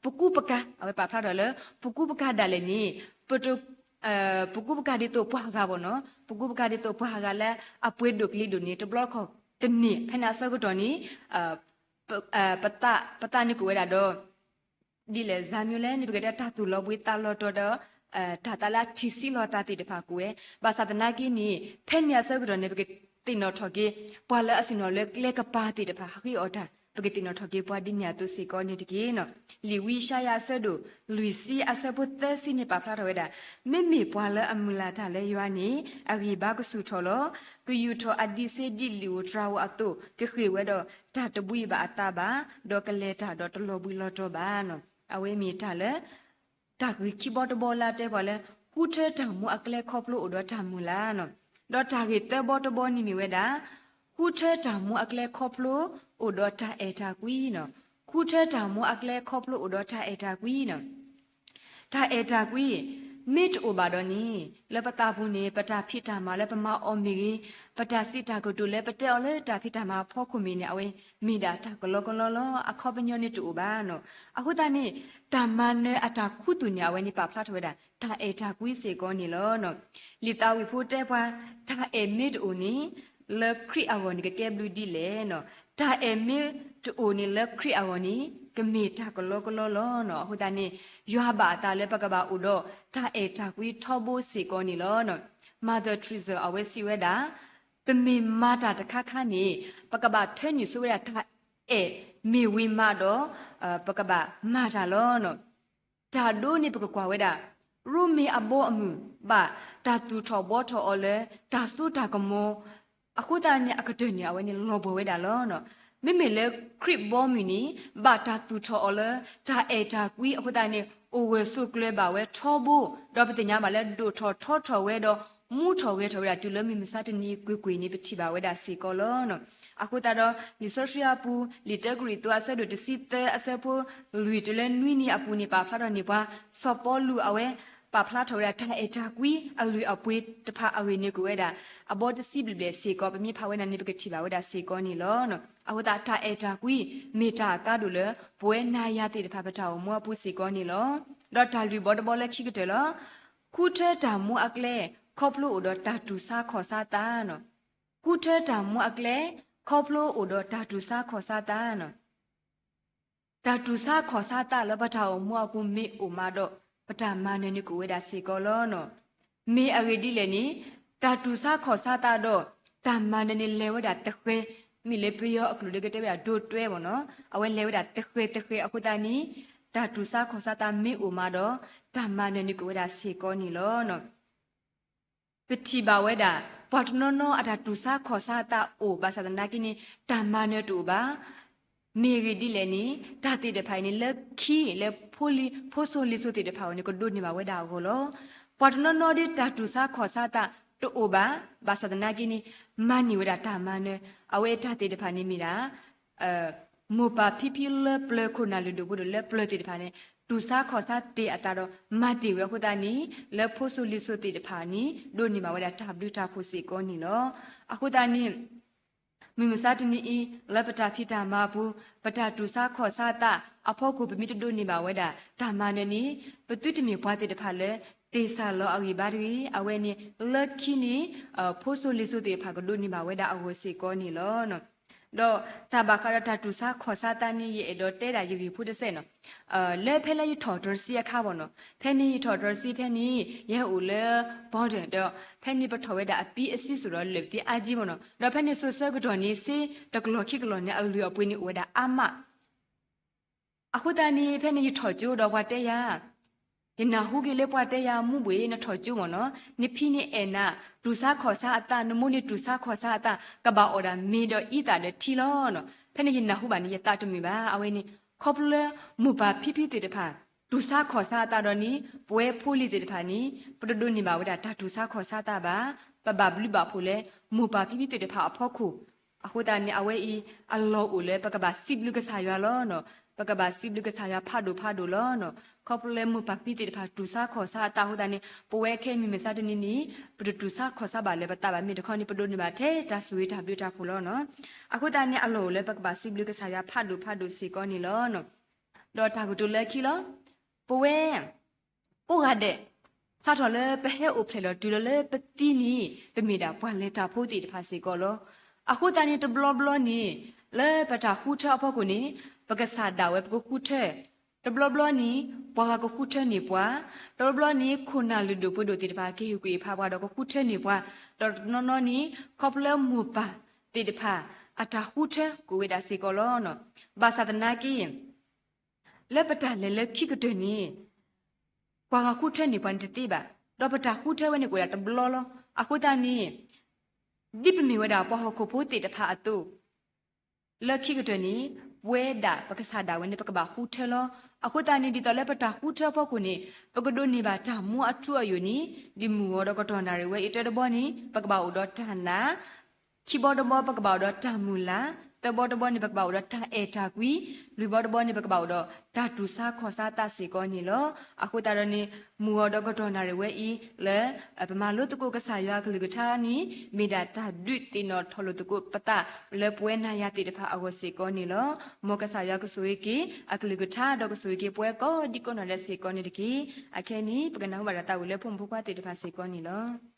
ပကူပကၤ အဝဲပာ်ဖျါထီၣ်လၢ ပကူပကၤဒၣ်လဲာ်န့ၣ် ပတ ပကူပကၤဒ်သိးပှၤဂၤဘၣ်နီၤ ပကူပကၤဒ်သိးပှၤဂၤလၢအပှ့ၤဒိၣ်ကလံၤဒိၣ်န့ၣ် တဘျီခီၣ်တန့ၢ် ဖဲန့ၣ်အဆၢကတီၢ်န့ၣ် ပသး ပသးန့ၣ်ကအိၣ်ဝဲဒၣ်ဒီး ဒ်လဲၣ် စၢ်မံၤလဲၣ်န့ၣ် ပကတဲတၢ်သူၣ်လီၤဘှံးသးလီၤတီၤဒီး တၢ်သးလၢအထံၣ်ဆံးလီၤသးသ့ၣ်တဖၣ်ကအိၣ်ဝဲ ဘၣ်ဆၣ်သနာ်က့န့ၣ် ဖဲန့ၣ်အဆၢကတီၢ်န့ၣ် ပကသ့ၣ်နီၣ်ထီၣ်က့ၤ ပှၤလၢအဆ့ၣ်နီၤလၢကျဲကပၤသ့ၣ်တဖၣ် ဟးဃ့အီၣ်တၢ် ပကသ့ၣ်နီၣ်ထီၣ်က့ၤပှၤဒ်န့ၣ်အသိးစ့ၢ်ကီးန့ၣ်တက့ၢ်. လံာ်ဝံယၡါယၤအဆၢဒိၣ်လွံၢ်ဆံအဆၢဖိသၢဆံန့ၣ် ပာ်ဖျါထီၣ်ဝဲဒၣ်, မ့မ့ၢ်ပှၤလၢအမုၢ်လၢ်တၢ်လၢယွၤန့ၣ် အဂံၢ်ဘါကဆူၣ်ထီၣ်လီၤ. ကယူာ်ထီၣ်အဒံးဆှံဒ်လံာ်ဧိၤတြၤဧိၤအသိး, ကဃ့ၢ်ဝဲဒီးတၢ်တဘှံးဘၣ်အသးဘၣ်, ဒီးကလဲၤတၢ်ဒီးတလီၤဘှံးလီၤတီၤဘၣ်. အဝဲမ့ၢ်တၢ်လၢ တၢ်ဂ့ၢ်ခံဘီတဘီလၢအတဲပှၤလၢ ဃုထၢတၢ်မူအကျဲခီဖျိအိၣ်ဒီးတၢ်မုၢ်လၢ်န့ၣ်, ဒီးတၢ်ဂ့ၢ်သၢဘီတဘီန့ၣ်မ့ၢ်ဝဲဒၣ်, ဃုထၢတၢ်မူအကျဲခီဖျိအိၣ်ဒီးတၢ်အဲၣ်တၢ်ကွံန့ၣ်, ဃုထၢတၢ်မူအကျဲခီဖျိအိၣ်ဒီးတၢ်အဲၣ်တၢ်ကွံန့ၣ် တၢ်အဲၣ်တၢ်ကွံ မ့ၢ်တအိၣ်ဘၣ်ဒီးန့ၣ် လၢပသးပူၤန့ၣ် ပတၢ်ဖံးတၢ်မၤလၢပမၤအီၤမ့ၢ်ဂ့ၤ, ပတၢ်စံးတၢ်ကတိၤလၢပတဲအီၤလၢတၢ်ဖံးတၢ်မၤအဖီခိၣ်မ့ၢ်ဂ့ၤန့ၣ် အဝဲမ့ၢ်ဒၣ်တၢ်ကလီကလီလီၤ. အခီပညီန့ၣ်တအိၣ်ဘၣ်န့ၣ်. အဃိသတးန့ၣ် တၢ်မၤနၢၤအတၢ်ခူသူၣ်န့ၣ် အဝဲန့ၣ်ပာ်ဖျါထီၣ်ဝဲဒၣ် တၢ်အဲၣ်တၢ်ကွံစ့ၢ်ကီးန့ၣ်လီၤ. လံာ်သးဝံၣ်ဖိတဲပှၤ, တၢ်အဲၣ်မ့ၢ်တအိၣ်န့ၣ် လၢခရံာ်အဂီၢ်န့ၣ် ကကဲဘျုးဒ်လဲၣ်န့ၣ်. တၢ်အဲၣ်မ့ၢ်တအိၣ်န့ၣ် လၢခရံာ်အဂီၢ်န့ၣ် ကမ့ၢ်တၢ်ကလီကလီလီၤန့ၣ်. အဃိသတးန့ၣ် ယွၤဘၣ်အသးလၢပကဘၣ်အိၣ်ဒီးတၢ်အဲၣ်တၢ်ကွံထီဘိစ့ၢ်ကီးန့ၣ်လီၤ. Mother Teresa အဝဲစံးဝဲဒၣ်, ပမ့ၢ်မၤတၢ်တခါခါန့ၣ် ပကဘၣ်ထၢနုာ်ဆိဝဲဒၣ်တၢ်အဲၣ်မ့ၢ်ဝံၤမးဒီး ပကဘၣ်မၤတၢ်လီၤ. တၢ်ဒိန့ၣ်ပကကွၢ်ဝဲဒၣ် ရိမ့ၤအဘီအမုၢ် ဘၣ်တၢ်သူၣ်ထီၣ်ဘှီထီၣ်အီၤလၢ တၢ်စိတၢ်ကမီၤ, အဃိသတးန့ၣ် အကတၢၢ်န့ၣ် အဝဲန့ၣ်လီၤဘှီၣ်ဝဲဒၣ်လီၤ. မ့မ့ၢ်လၢခရံာ်ဘီမုၢ်န့ၣ် ဘၣ်တၢ်သူၣ်ထီၣ်အီၤလၢ တၢ်အဲၣ်တၢ်ကွံအဃိသတးန့ၣ် အိၣ်ဂၢၢ်ဆိးကျၢၤဘၣ်ဝဲထီဘိ, ဒီးပသ့ၣ်ညါဘၣ်လၢဒိၣ်ထီၣ်ထီထီၣ်ဝဲဒီး မူထီၣ်ဂဲၤထီၣ်ဝဲဒၣ်တုၤလၢမုၢ်မဆါတနံၤအံၤကွ့ၢ်ကွ့ၢ်န့ၣ် ပထံၣ်ဘၣ်ဝဲဒၣ်စ့ၢ်ကီးလီၤ. အဃိသတးဒီး လံာ်စီဆှံအပူၤ လံာ်တၢကရံၣ်သူးအဆၢဒိၣ်တဆံသၢအဆၢဖိလွံၢ်တုၤလၢနွံန့ၣ်အပူၤန့ၣ် ပာ်ဖျါထီၣ်န့ၢ်ပှၤ စီၤပီလူးအဝဲ ပာ်ဖျါထီၣ်ဝဲဒၣ်တၢ်အဲၣ်တၢ်ကွံအလုၢ်အပှ့ၤတဖၣ်အဂ့ၢ်န့ၣ်ကွံာ်ဝဲဒၣ် အဘီတဆံဘျဲၣ်ဘျဲၣ်စ့ၢ်ကီး ပမ့ၢ်ဖးဝဲဒၣ်န့ၣ် ပကထံၣ်ဘၣ်ဝဲဒၣ်စ့ၢ်ကီးန့ၣ်လီၤ. အဃိသတးတၢ်အဲၣ်တၢ်ကွံ မ့ၢ်တၢ်အကါဒိၣ်လၢ ပဝဲနၤယၤသ့ၣ်တဖၣ်ပတၢ်အိၣ်မူအပူၤစ့ၢ်ကီးန့ၣ်လီၤ. ဒီးတၢ်လွံၢ်ဘီတဘီလၢခံကတၢၢ်လီၤ. ဃုထၢတၢ်မူအကျဲ ခီဖျိအိၣ်ဒီးတၢ်တူၢ်ဆါခီၣ်ဆါသးန့ၣ်. ဃုထၢတၢ်မူအကျဲ ခီဖျိအိၣ်ဒီးတၢ်တူၢ်ဆါခီၣ်ဆါသးန့ၣ်. တၢ်တူၢ်ဆါခီၣ်ဆါသးလၢပတၢ်အိၣ်မူအပူၤမ့ၢ်အိၣ်မးဒီး ပတၢ်မၤနၢၤန့ၣ်ကအိၣ်ဝဲဒၣ်စ့ၢ်ကီးလီၤ. မ့ၢ်အဂ့ၢ်ဒ်လဲၣ်န့ၣ် တၢ်တူၢ်ဆါခီၣ်ဆါသးဒီး တၢ်မၤနၢၤန့ၣ်လဲၤဝဲဒၣ်တဃဲၤ, မ့ၢ်လၢပယီၤအကလုၢ်ဒီး ကတဲဝဲဒၣ်ဒိတွဲမ့ၢ်န့ၣ်, အဝဲလဲၤဝဲဒၣ်တဃဲၤတဃဲၤအဃိသတးန့ၣ် တၢ်တူၢ်ဆါခီၣ်ဆါသးမ့ၢ်အိၣ်မးဒီး တၢ်မၤနၢၤန့ၣ်ကအိၣ်ဝဲဒၣ်စ့ၢ်ကီးန့ၣ်လီၤ. ပထံၣ်ဘၣ်ဝဲဒၣ် ပှၤတနီၤနီၤအတၢ်တူၢ်ဆါခီၣ်ဆါအသးအိၣ် ဘၣ်ဆၣ်သနာ်က့န့ၣ် တၢ်မၤနၢၤတအိၣ်ဘၣ်. မ့ၢ်အဂ့ၢ်ဒ်လဲၣ်န့ၣ် တၢ်သ့ၣ်တဖၣ်အံၤန့ၣ် လၢခံလၢ ဖိလံၤဖိစိၤလံၤစိၤသ့ၣ်တဖၣ်အံၤန့ၣ် ကဒိးန့ၢ်ဘၣ်ဝဲဒၣ်အဂီၢ်လီၤ. ပှၤတနီၤနီၤဒ်တၢ်တူၢ်ဆါခီၣ်ဆါအသးတအိၣ်ဘၣ်, ဘၣ်ဆၣ်သနာ်က့န့ၣ် မၤန့ၢ်ဝဲဒၣ်တၢ်မၤနၢၤ, အဝဲတၢ်သ့ၣ်တဖၣ်န့ၣ်မ့ၢ်ဒၣ် မိၢ်ပၢ်ဖံဖံလၢပျၢၤ ခိၣ်နၢ်လုၢ်ဒိၣ်ပှ့ၤဒိၣ်လၢပျၢၤသ့ၣ်တဖၣ်န့ၣ် တူၢ်ဆါခီၣ်ဆါတ့ၢ်အသးဒီး မၤတ့ၢ်ဝဲအဃိသတးန့ၣ် လၢဖိစိၤလံၤစိၤသ့ၣ်တဖၣ်န့ၣ် ဒိးန့ၢ်ဘၣ်ဝဲဒၣ်တၢ်ဘျုးတၢ်ဖှိၣ်စ့ၢ်ကီးန့ၣ်လီၤ. အဃိသတးန့ၣ် မုၢ်မဆါတနံၤအံၤ လၢပတၢ်ဖံးတၢ်မၤအပူၤ ပတၢ်တူၢ်ဆါခီၣ်ဆါအသးအဖီခိၣ် ပမ့ၢ်တဒိးန့ၢ်ဘၣ်ဝဲဒၣ် တၢ်မၤနၢၤန့ၣ် ပသုတမ့ၢ်ပှၤသ့ၣ်တဖၣ်လၢ တ့ၢ်ဆၣ်လီၤအဂံၢ်ဘါတဂ့ၤ. အဝဲန့ၣ် လၢခံန့ၣ် ဖိစိၤလံၤစိၤသ့ၣ်တဖၣ်ကဒိးန့ၢ်ဘၣ်ဝဲဒၣ်အဂီၢ်စ့ၢ်ကီးန့ၣ်လီၤ. ဒီးတၢ်ဘၣ်ဃးဒီးတၢ်တူၢ်ဆါခီၣ်ဆါသးန့ၣ် ယအဲၣ်ဒိးတဲဒၣ်ယဂ့ၢ်ဖိတစဲးန့ၣ်, လၢဖဲလၢယထီၣ်တြီဆံအခါဘၣ်န့ၣ်, ဖဲန့ၣ်ယထီၣ်တြီဆံဖဲန့ၣ် ယဟဲအိၣ်လၢ border ဒီး ဖဲန့ၣ်ပထီၣ်ဝဲဒၣ်အပံအစံစိၣ်ဒီးလၢာ်ပသံအါကံဘၣ်န့ၣ်, ဒီးဖဲန့ၣ်စိၤဆၢကတီၢ်န့ၣ် စ့တကလီၢ်ခံကလီၢ်န့ၣ် အလုၢ်အပှ့ၤန့ၣ်အိၣ်ဝဲဒၣ်အါမး အဃိသတးန့ၣ် ဖဲန့ၣ်ယထီၣ်ကၠိဒီးပှၤတဲယၤ, ယနၢ်ဟူက့ၤလၢပှၤတဲယၤ မူဘှ့ၣ် နထီၣ်ကၠိမ့ၢ်န့ၣ်, နဖံန့ၣ်အဲၣ်နၤ တူၢ်ဆါခီၣ်ဆါအသး, နမိၢ်န့ၣ်တူၢ်ဆါခီၣ်ဆါအသး, ကဘၣ်အီၣ်ဒၣ်မ့ၤဒီးအံသၣ်ဒီးထံလီၤန့ၣ်. ဖဲန့ၣ်ယနၢ်ဟူဘၣ်န့ၣ် ယသးတမုာ်ဘၣ်. အဝဲန့ၣ် ခီဖျိလၢမိၢ်ပၢ်ဖံဖံသ့ၣ်တဖၣ် တူၢ်ဆါခီၣ်ဆါအသးဒီးန့ၣ် ပဝဲဖိလံၤသ့ၣ်တဖၣ်န့ၣ် ပတဒိးန့ၢ်ဘၣ်ဝဲဒၣ်တၢ်တူၢ်ဆါခီၣ်ဆါသးဘၣ်. ပဘၣ်ဘျုးဘၣ်ဖှိၣ်လၢ မိၢ်ပၢ်ဖံဖံသ့ၣ်တဖၣ်အဖီခိၣ် အဃိသတးန့ၣ် အဝဲအံၤ အလီၢ်အိၣ်လၢပကဘၣ်စံးဘျုးကစၢ်ယွၤလီၤန့ၣ်, ပကဘၣ်စံးဘျုးကစၢ်ယွၤဖးဒိၣ်ဖးဒိၣ်လီၤန့ၣ်. ခီဖျိလၢမိၢ်ပၢ်ဖံဖံသ့ၣ်တဖၣ် တူၢ်ဆါခီၣ်ဆါအသးအဃိသတးန့ၣ် ပဝဲခဲအံၤမုၢ်မဆါတနံၤန့ၣ် ပတတူၢ်ဆါခီၣ်ဆါဘၣ်လၢပသးဘၣ်, မ့ၢ်တခီန့ၣ် ပဒိးန့ၢ်ဘၣ်ထဲတၢ်ဆိၣ်ဂ့ၤတၢ်ဘျုးတၢ်ဖှိၣ်လီၤန့ၣ်. အဃိသတးန့ၣ် အလီၢ်အိၣ်လၢပကဘၣ်စံးဘျုးကစၢ်ယွၤဖးဒိၣ်ဖးဒိၣ်စ့ၢ်ကီးန့ၣ်လီၤန့ၣ်. ဒီးတၢ်ကတိၤလၢခံလီၤ. ပဝဲ ကိးဂၤဒဲး စးထီၣ်လၢပဟဲအိၣ်ဖျဲၣ်လီၤတုၤလီၤလၢပသံန့ၣ် ပမ့ၢ်ဒၣ်ပှၤလဲၤတၢ်ဖိသ့ၣ်တဖၣ်စ့ၢ်ကီးလီၤ. အဃိသတးန့ၣ် တဘျီဘျီန့ၣ် လၢပတၢ်ဃုထၢအဖီခိၣ်န့ၣ် ပကစၢ်ဒၣ်ဝဲပကဃုထၢ, တဘျီဘျီန့ၣ် ပှၤဂၤကဃုထၢန့ၢ်ပှၤ, တဘျီဘျီန့ၣ် ခိၣ်နၢ်လုၢ်ဒိၣ်ပှ့ၤဒိၣ်သ့ၣ်တဖၣ် ကဟ့ၣ်ကွံာ်ဖးပှၤဒီးကဃုထၢန့ၢ်ပှၤ, ဒီးတနီၤနီၤန့ၣ် ခီဖျိလၢမိၢ်ပၢ်သ့ၣ်တဖၣ် အတၢ်ဃုထၢကိးဝဲဒၣ်စ့ၢ်ကီးလီၤ. ဘၣ်ဆၣ်သနာ်က့ လၢပတၢ်လဲၤလၢခံကတၢၢ်န့ၣ် ပှၤဂၤဃုထၢန့ၢ်ပှၤန့ၣ်တသ့ဘၣ်, ဒီးပတၢ်ဃုထၢဝဲန့ၣ်ကအိၣ်ဝဲဒၣ်တဘျီလီၤ. အဃိသတးန့ၣ် ဒ်ပမ့ၢ်ဝဲဒၣ်ပှၤဟီၣ်ခိၣ်ဖိသ့ၣ်တဖၣ်အသိး လၢခံကတၢၢ်န့ၣ် ပဝဲဒၣ်ပကစၢ်ဒၣ်ဝဲန့ၣ် ပကဘၣ်ဃုထၢလီၤ. အဃိသတးန့ၣ် ဒ်သိးလၢပတၢ်ဃုထၢအဖီခိၣ်န့ၣ် ပကဒိးန့ၢ်ဘၣ်တၢ်မူအထူအယိာ်န့ၣ် ဒ်မုၢ်ဂီၤဒီးကတီၢ်နၣ်ရံၣ်ဝဲအံၤ တၢတဘီန့ၣ် ပကဘၣ်အိၣ်ဒီးတၢ်နာ်, ခံဘီတဘီ ပကဘၣ်အိၣ်ဒီးတၢ်မုၢ်လၢ်, သၢဘီတဘီန့ၣ် ပကဘၣ်အိၣ်ဒီးတၢ်အဲၣ်တၢ်ကွံ, လွံၢ်ဘီတဘီန့ၣ် ပကဘၣ်အိၣ်ဒီးတၢ်တူၢ်ဆါခီၣ်ဆါသးစ့ၢ်ကီးန့ၣ်လီၤ. အဃိသတးဒီးန့ၣ် မုၢ်ဂီၤဒီးကတီၢ်နၣ်ရံၣ်ဝဲအံၤလၢ ပမၤလိသကိးကစၢ်ယွၤအကလုၢ်ကထါန့ၣ် မ့ၢ်ဒၣ်တၢ်ဒုးသ့ၣ်နီၣ်ထီၣ်လိာ်သကိးပသးလၢပဝဲနၤယၤသ့ၣ်တဖၣ်အဂီၢ်စ့ၢ်ကီးန့ၣ်လီၤ. မ်ကစၢ်ယွၤကဆိၣ်ဂ့ၤက့ၤ အကလုၢ်ကထါဒီးကဆိၣ်ဂ့ၤက့ၤပဝဲကိးဒံကိးနီၢ်ဒဲးစ့ၢ်ကီးန့ၣ်တက့ၢ်. အခဲအံၤန့ၣ် ပကနၢ်ဟူဘၣ်တၢ်သးဝံၣ်လၢဖိမုၣ်ဖိခွါသ့ၣ်တဖၣ်စ့ၢ်ကီးန့ၣ်လီၤ.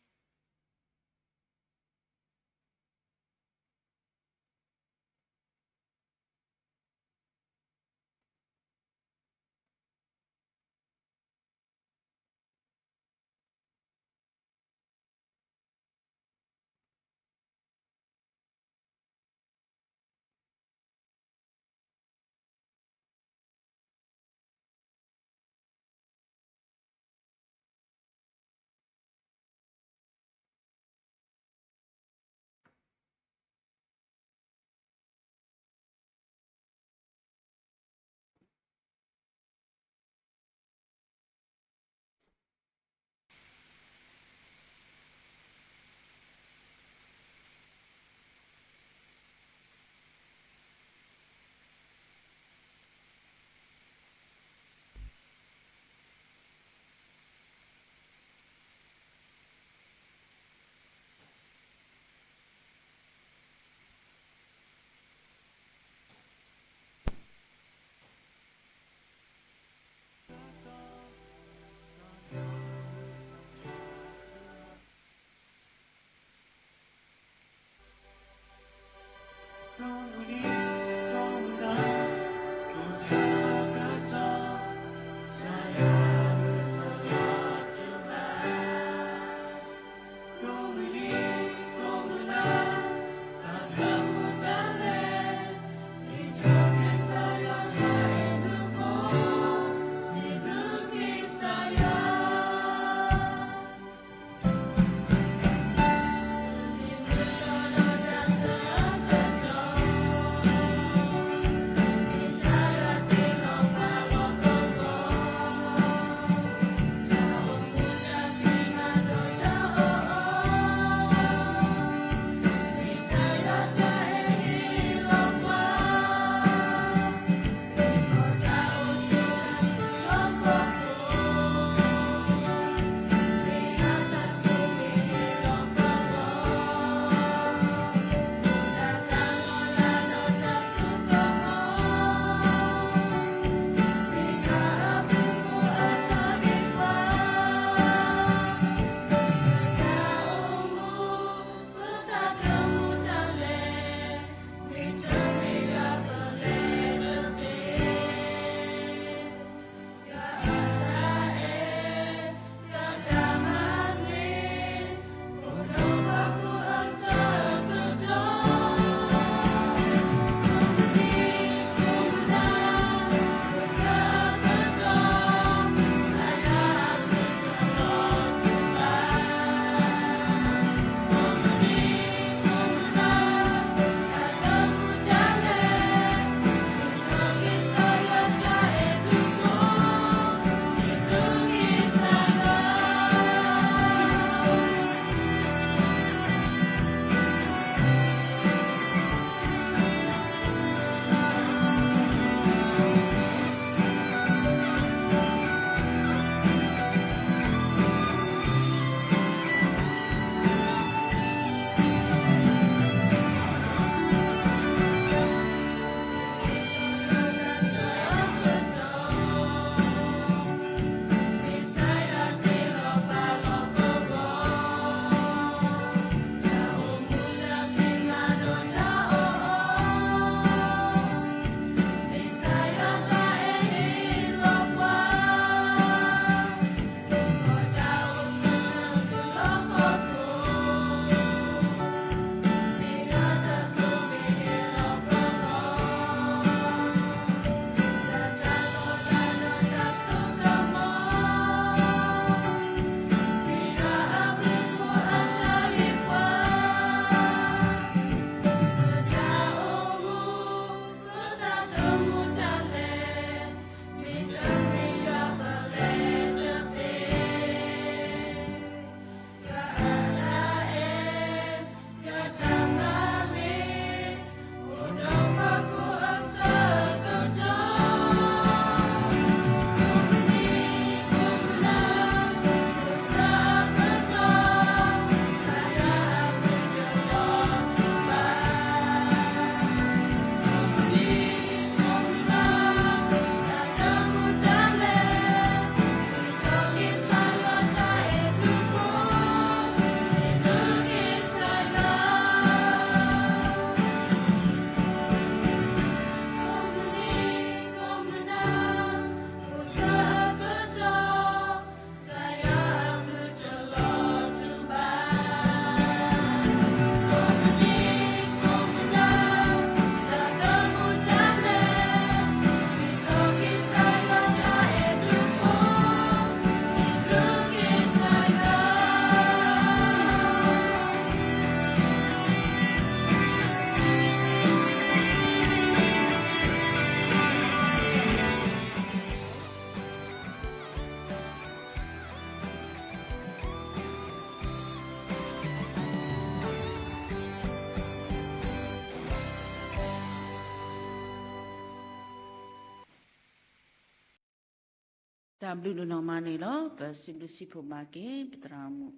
တၢ်ဘျုးဒိၣ်နီၢ်မးန့ၣ်လီၤ. ပစံးဘျုးစံးဖှိၣ်ဘၣ်က့ၤ ပသရၣ်မုၣ်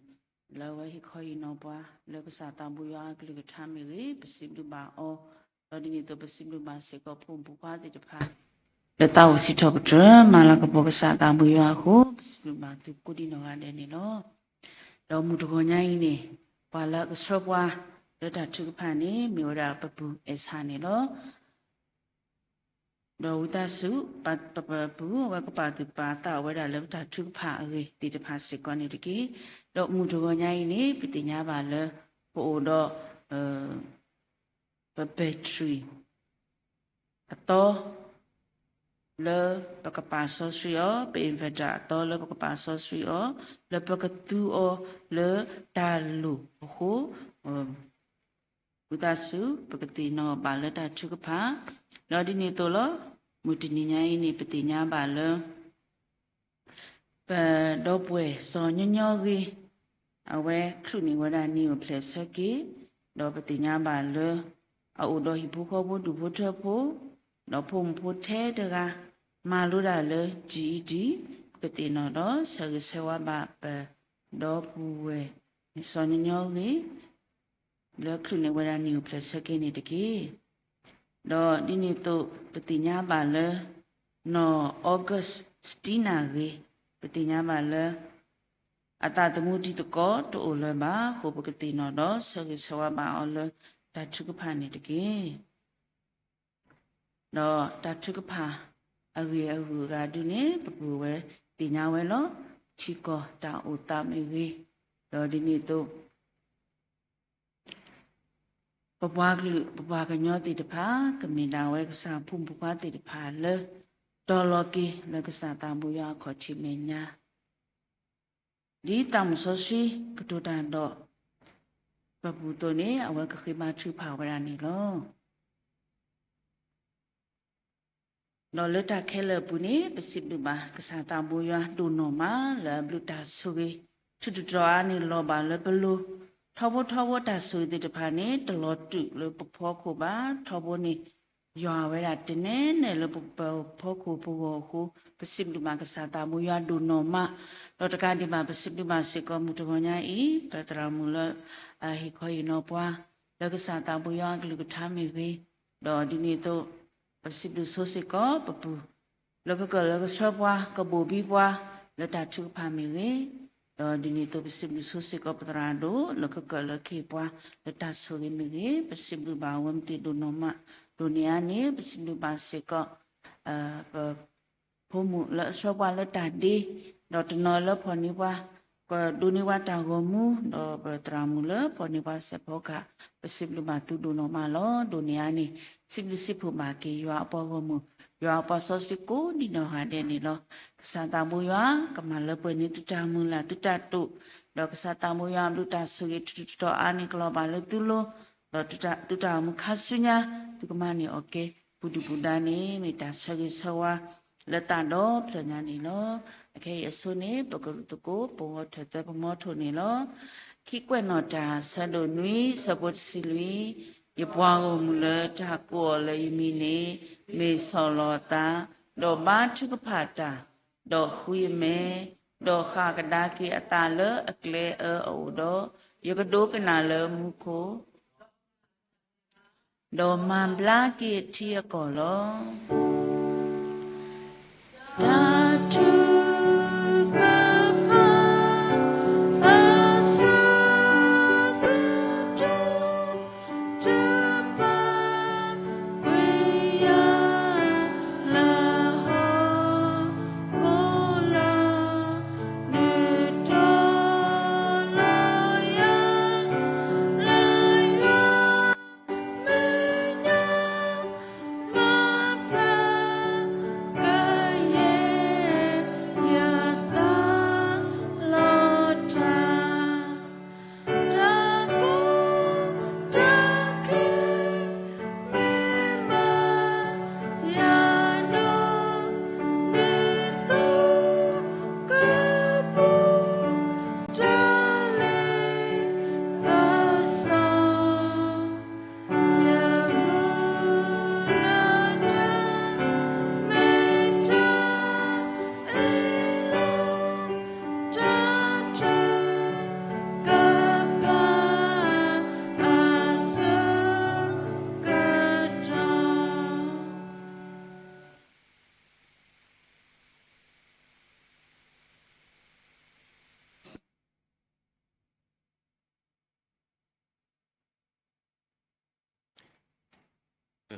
လၢအဝဲဟ့ၣ်ခီဟ့ၣ်နီၤပှၤ လၢကစၢ်သးဘိယွၤအကလုၢ်ကထါမ့ၢ်ဂ့ၤ, ပစံးဘျုးဘၣ်အီၤ, ဒီးဒ်န့ၣ်အသိး ပစံးဘျုးဘၣ်စ့ၢ်ကီးဖိမုၣ်ဖိခွါသ့ၣ်တဖၣ် လၢသးအိၣ်စံးထီၣ်ပတြၢၤ မၤလၤကပီၤကစၢ်သးဘိယွၤအဃိ ပစံးဘျုးဘၣ်သုကိးဒံနီၢ်ဂၤဒဲးန့ၣ်လီၤ. ဒီးမုၢ်တဂီၤညါအံၤန့ၣ် ပှၤလၢအကဆှၢပှၤ လၢတၢ်ထုကဖၣ်န့ၣ် မ့ၢ်ဝဲဒၣ်ပပုၢ်အဲၣ်ဆၣ်န့ၣ်လီၤ. ဒီးဝံသးစူၤ ပပုၢ် အဝဲကပာ်သူၣ်ပာ်သးဝဲဒၣ်လၢပတၢ်ထုကဖၣ်အဂ့ၢ်သ့ၣ်တဖၣ်စ့ၢ်ကီးန့ၣ်တက့ၢ်. ဒီးမုၢ်တဂီၤညါအံၤန့ၣ် ပသ့ၣ်ညါဘၣ်လၢ ပအိၣ်ဒီး ပ battery အသီ လၢပကပာ်စီဆှံအီၤ, ပ inverter အသီလၢပကပာ်စီဆှံအီၤ, လၢပကသူအီၤလၢတၢ်လိၣ်အဃိ ဝံသးစူၤ ပကသ့ၣ်နီၣ်ဘၣ်လၢတၢ်ထုကဖၣ်, ဒီးဒ်န့ၣ်အသိးလီၤ. မုၢ်တနံၤညါအံၤန့ၣ် ပသ့ၣ်ညါဘၣ်လၢ ပဒီပုၢ်ဝဲၢ်စီၤညီညီဂ့ၤ အဝဲချုးန့ၢ်ဝဲဒၣ်နံၣ်အိၣ်ဖျဲၣ်ဆၢက့ၤ, ဒီးပသ့ၣ်ညါဘၣ်လၢ အအိၣ်ဒီးဟံၣ်ဖိဃီဖိဒူၣ်ဖိထၢဖိ, ဒီးဖိမုၣ်ဖိထဲတဂၤ မၤလိဒၣ်လၢ GED, ပကသ့ၣ်နီၣ်ဒီးဆၢဂ့ၤဆၢဝါဘၣ်ပဒီပုၢ်ဝဲၢ် စီၤညီညီဂ့ၤ လၢချုးန့ၢ်ဝဲဒၣ်နံၣ်အိၣ်ဖျဲၣ်ဆၢက့ၤန့ၣ်တက့ၢ်. ဒီးဒ်န့ၣ်အသိး ပသ့ၣ်ညါဘၣ်လၢ နီၢ် August စတံနၢ်ဂ့ၤ, ပသ့ၣ်ညါဘၣ်လၢ အသးသမူတံၤသကိးတအိၣ်လၢၤဘၣ်အဃိ ပကသ့ၣ်နီၣ်ဒီးဆၢဂ့ၤဆၢဝါဘၣ်အီၤလၢတၢ်ထုကဖၣ်န့ၣ်တက့ၢ်. ဒီးတၢ်ထုကဖၣ်အဂ့ၢ်အဂုၤအဂၤဒုန့ၣ် ပပုၢ်ဝဲၢ်သ့ၣ်ညါဝဲလီၤ. ထံကီၢ်တၢ်အိၣ်သးမ့ၢ်ဂ့ၤ, ဒီးဒ်န့ၣ်အသိး ပပှၤကလုာ် ပပှၤကညီသ့ၣ်တဖၣ် ကမ့ၢ်ဒၣ်ဝဲကစၢ်ဖိမုၣ်ဖိခွါသ့ၣ်တဖၣ်လၢ တီၤလီၤက့ၤလၢကစၢ်သးဘိယွၤအခီၣ်ထံးမဲာ်ညါ ဒ်သးမုၣ်စီဆှံကတိၤတၢ်ဒီး ပပုၢ်အသိးန့ၣ် အဝဲကဃ့ဘါထုကဖၣ်ဝဲဒၣ်န့ၣ်လီၤ. ဒီးလၢတၢ်ခဲလၢာ်အပူၤန့ၣ် ပစံးဘျုးဘၣ်ကစၢ်သးဘိယွၤဒိၣ်နီၢ်မး လၢအဘျုးတၢ်ဆိၣ်ဂ့ၤ ထူးထူးတီၤတီၤအါန့ၣ် လီၤဘၣ်လၢပလိၤ, ထီဘိထီဘိတၢ်ဆိၣ်ဂ့ၤသ့ၣ်တဖၣ်န့ၣ် တလီၤတုာ်လၢပဖီခိၣ်ဘၣ်, ထီဘိန့ၣ် ယွၤဝဲဒၣ်တနဲၣ်နဲၣ်လၢပဖီခိၣ်ပဂီၢ်အဃိ ပစံးဘျုးဘၣ်ကစၢ်သးဘိယွၤဒိၣ်နီၢ်မး, ဒီးတကးဒံးဘၣ် ပစံးဘျုးဘၣ်စ့ၢ်ကီးမုၢ်တဂီၤညါအံၤ ပသရၣ်မုၣ်လၢ အဟ့ၣ်ခီဟ့ၣ်နီၤပှၤ လၢကစၢ်သးဘိယွၤအကလုၢ်ကထါမ့ၢ်ဂ့ၤ, ဒီးဒ်န့ၣ်အသိး ပစံးဘျုးဆိစ့ၢ်ကီးပပုၢ် လၢကကၢၢ်လၢကဆှၢပှၤ ကဘိၣ်ဘံပှၤ လၢတၢ်ထုကဖၣ်မ့ၢ်ဂ့ၤ, ဒီးဒ်န့ၣ်အသိး ပစံးဘျုးဆိစ့ၢ်ကီးပသရၣ်ဒိၣ် လၢကကၢၢ်လၢကဟ့ၣ်ပှၤ လၢတၢ်ဆိၣ်ဂ့ၤမ့ၢ်ဂ့ၤ, ပစံးဘျုးဘၣ်အဝဲမ့ၢ်တ့ၢ်ဒိၣ်နီၢ်မး, ဒိၣ်န့ၢ်အါန့ၣ် ပစံးဘျုးဘၣ်စ့ၢ်ကီး ပ ဖိမုၣ်လၢအဆှၢပှၤလၢတၢ်ဒ့, ဒီးတနီၤလၢဖီၣ်န့ၢ်ပှၤ ကဒိးန့ၢ်ပှၤတၢ်ဂီၤမူ, ဒီးပသရၣ်မုၣ်လၢဖီၣ်န့ၢ်ပှၤစဲးဖီကဟၣ်, ပစံးဘျုးဘၣ်သုဒိၣ်နီၢ်မးလီၤ. ဒိၣ်န့ၢ်အါန့ၣ် စံးဘျုးစံးဖှိၣ်ဘၣ်က့ၤယွၤအပှၤဂီၢ်မုၢ်, ယွၤအပှၤစီဆှံကိးဒံနီၢ်ဂၤဒဲးန့ၣ်လီၤ. ကစၢ်သးဘိယွၤ ကမၤလၢပှဲၤန့ၢ်သုတၢ်မုၢ်လၢ်သုတၢ်တိာ်, ဒီးကစၢ်သးဘိယွၤအဘျုးတၢ်ဆိၣ်ဂ့ၤထူးထူးတီၤတီၤအါန့ၣ် ကလီၤဘၣ်လၢသုလိၤ, ဒီးသုတၢ်အိၣ်မူခါဆူညါ သုကမၤန့ၢ်အီၣ်ကဲ ပူၤဒုၣ်ပူၤဒါန့ၣ် မ့ၢ်တၢ်ဆၢဂ့ၤဆၢဝါလၢသးဒီဖျၢၣ်ညါန့ၣ်လီၤ. အခဲအံၤအဆိန့ၣ် ပကရူၢ်သကိး ပဂီၤထၢၣ်သၢပမီထိၣ်န့ၣ်လီၤ. ခံကွဲးနီၣ်တၢ် ဆၢဒိၣ်နွံ ဆၢဖိတဆံလွံၢ်, ယပှၤဂီၢ်မုၢ်လၢတၢ်ကိးအီၤလၢယမံၤန့ၣ် မ့ၢ်ဆီၣ်လီၤအသး, ဒီးဘါထုကဖၣ်တၢ်, ဒီးဃုယမဲာ်, ဒီးဃၣ်ကဒါက့ၤအသးလၢအကျဲအၢအအိၣ်ဒီး, ယကဒိကနၣ်လၢမူခိၣ် ဒီးမၤဘျါက့ၤအထံအကီၢ်လီၤ. တၢ်ထုကဖၣ် အဆၢကတီၢ် တပာ်ကွံာ်ယၤ လၢဟီၣ်ခိၣ်လီၤ. နုာ်ထီၣ်လီၤယၤ လၢယွၤမဲာ်ညါ မၤဘျါကယဲၢ်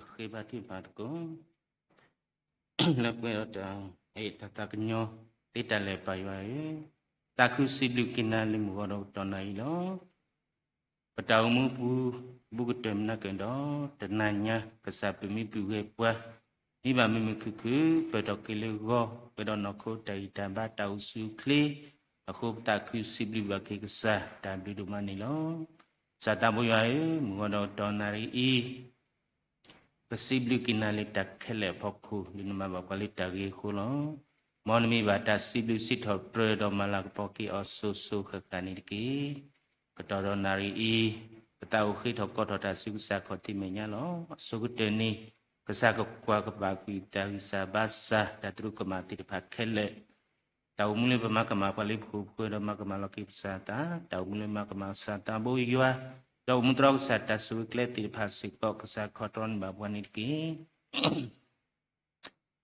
ကဃ့ဘါထုကဖၣ်သကိး လၢပှဲၤဒီးတၢ်အဲၣ်တၢ်သးကညီၤသ့တၢ်လၢာ် ပၢ်ယွၤဧၢ, သးခုစံးဘျုးက့ၤနၤလၢမုၢ်ဂီၤဒီးကတီၢ်နၣ်ရံၣ်လီၤ. ပတၢ်အိၣ်မူပူၤ ဘူးကတၢၢ်မနၤကၢၣ်ဒီး တနၤညါ ကစၢ်ပမ့ၢ်ပုၢ်ဂဲၤပှၤ မ့ၢ်ဘၣ်မုာ်မုာ်ခုၣ်ခုၣ် ပၢၢ်ထီၣ်က့ၤလၢဂီၤ ပှဲၤဒီးနီၢ်ခိတၢ်ဂံၢ်တၢ်ဘါတၢ်အိၣ်ဆူၣ်အိၣ်ချ့ အဃိပသးခုစံးဘျုးဘၣ်က့ၤကစၢ် တၢ်ဘျုးဒိၣ်မးန့ၣ်လီၤ. ကစၢ်သးဘိယွၤဧၢ, မုၢ်ဂီၤဒီးကတီၢ်နၣ်ရံၣ်အံၤ ပစံးဘျုးက့ၤနၤလၢတၢ်ခဲလၢာ်အဖီခိၣ် ဒ်နမၤဘၣ်ပှၤလၢတၢ်ဂ့ၤအဃိလီၤ. မ်နမ့ၢ်ဘၣ်တၢ်စံးဘျုးစံးထီၣ်ပတြၢၤဒီးမၤလၤကပီၤက့ၤအီၤစိၤစိၤဃၣ်ဃၣ်န့ၣ်တက့ၢ်. ကတီၢ်ဒီးနၣ်ရံၣ်အံၤ ပသးအိၣ်ဃ့ထီၣ်ကိးထီၣ်တၢ်ဆူကစၢ်ခီၣ်ထံးမဲာ်ညါလီၤ. အဆိကတၢၢ်န့ၣ် ကစၢ်ကကွၢ်ကပာ်ကွံာ်တၢ်ဂံၢ်စၢ်ဘါစၢ် တၢ်သရူးကမၣ်သ့ၣ်တဖၣ်ခဲလၢာ် တၢ်အိၣ်မူလၢပမၤကမၣ်ပှၤလၢပဃိၣ်ပဃၢၤဒီးမၤကမၣ်လီၤက့ၤကစၢ်သး, တၢ်အိၣ်မူလၢမၤကမၣ်ကစၢ်သးဘိယွၤ, ဒီးအိၣ်မူတြီကစၢ်တၢ်ဆိၣ်ဂ့ၤကျဲသ့ၣ်တဖၣ်စ့ၢ်ကီး ကစၢ်ခီတီန့ၢ်ဘၣ်ပှၤန့ၣ်တက့ၢ်.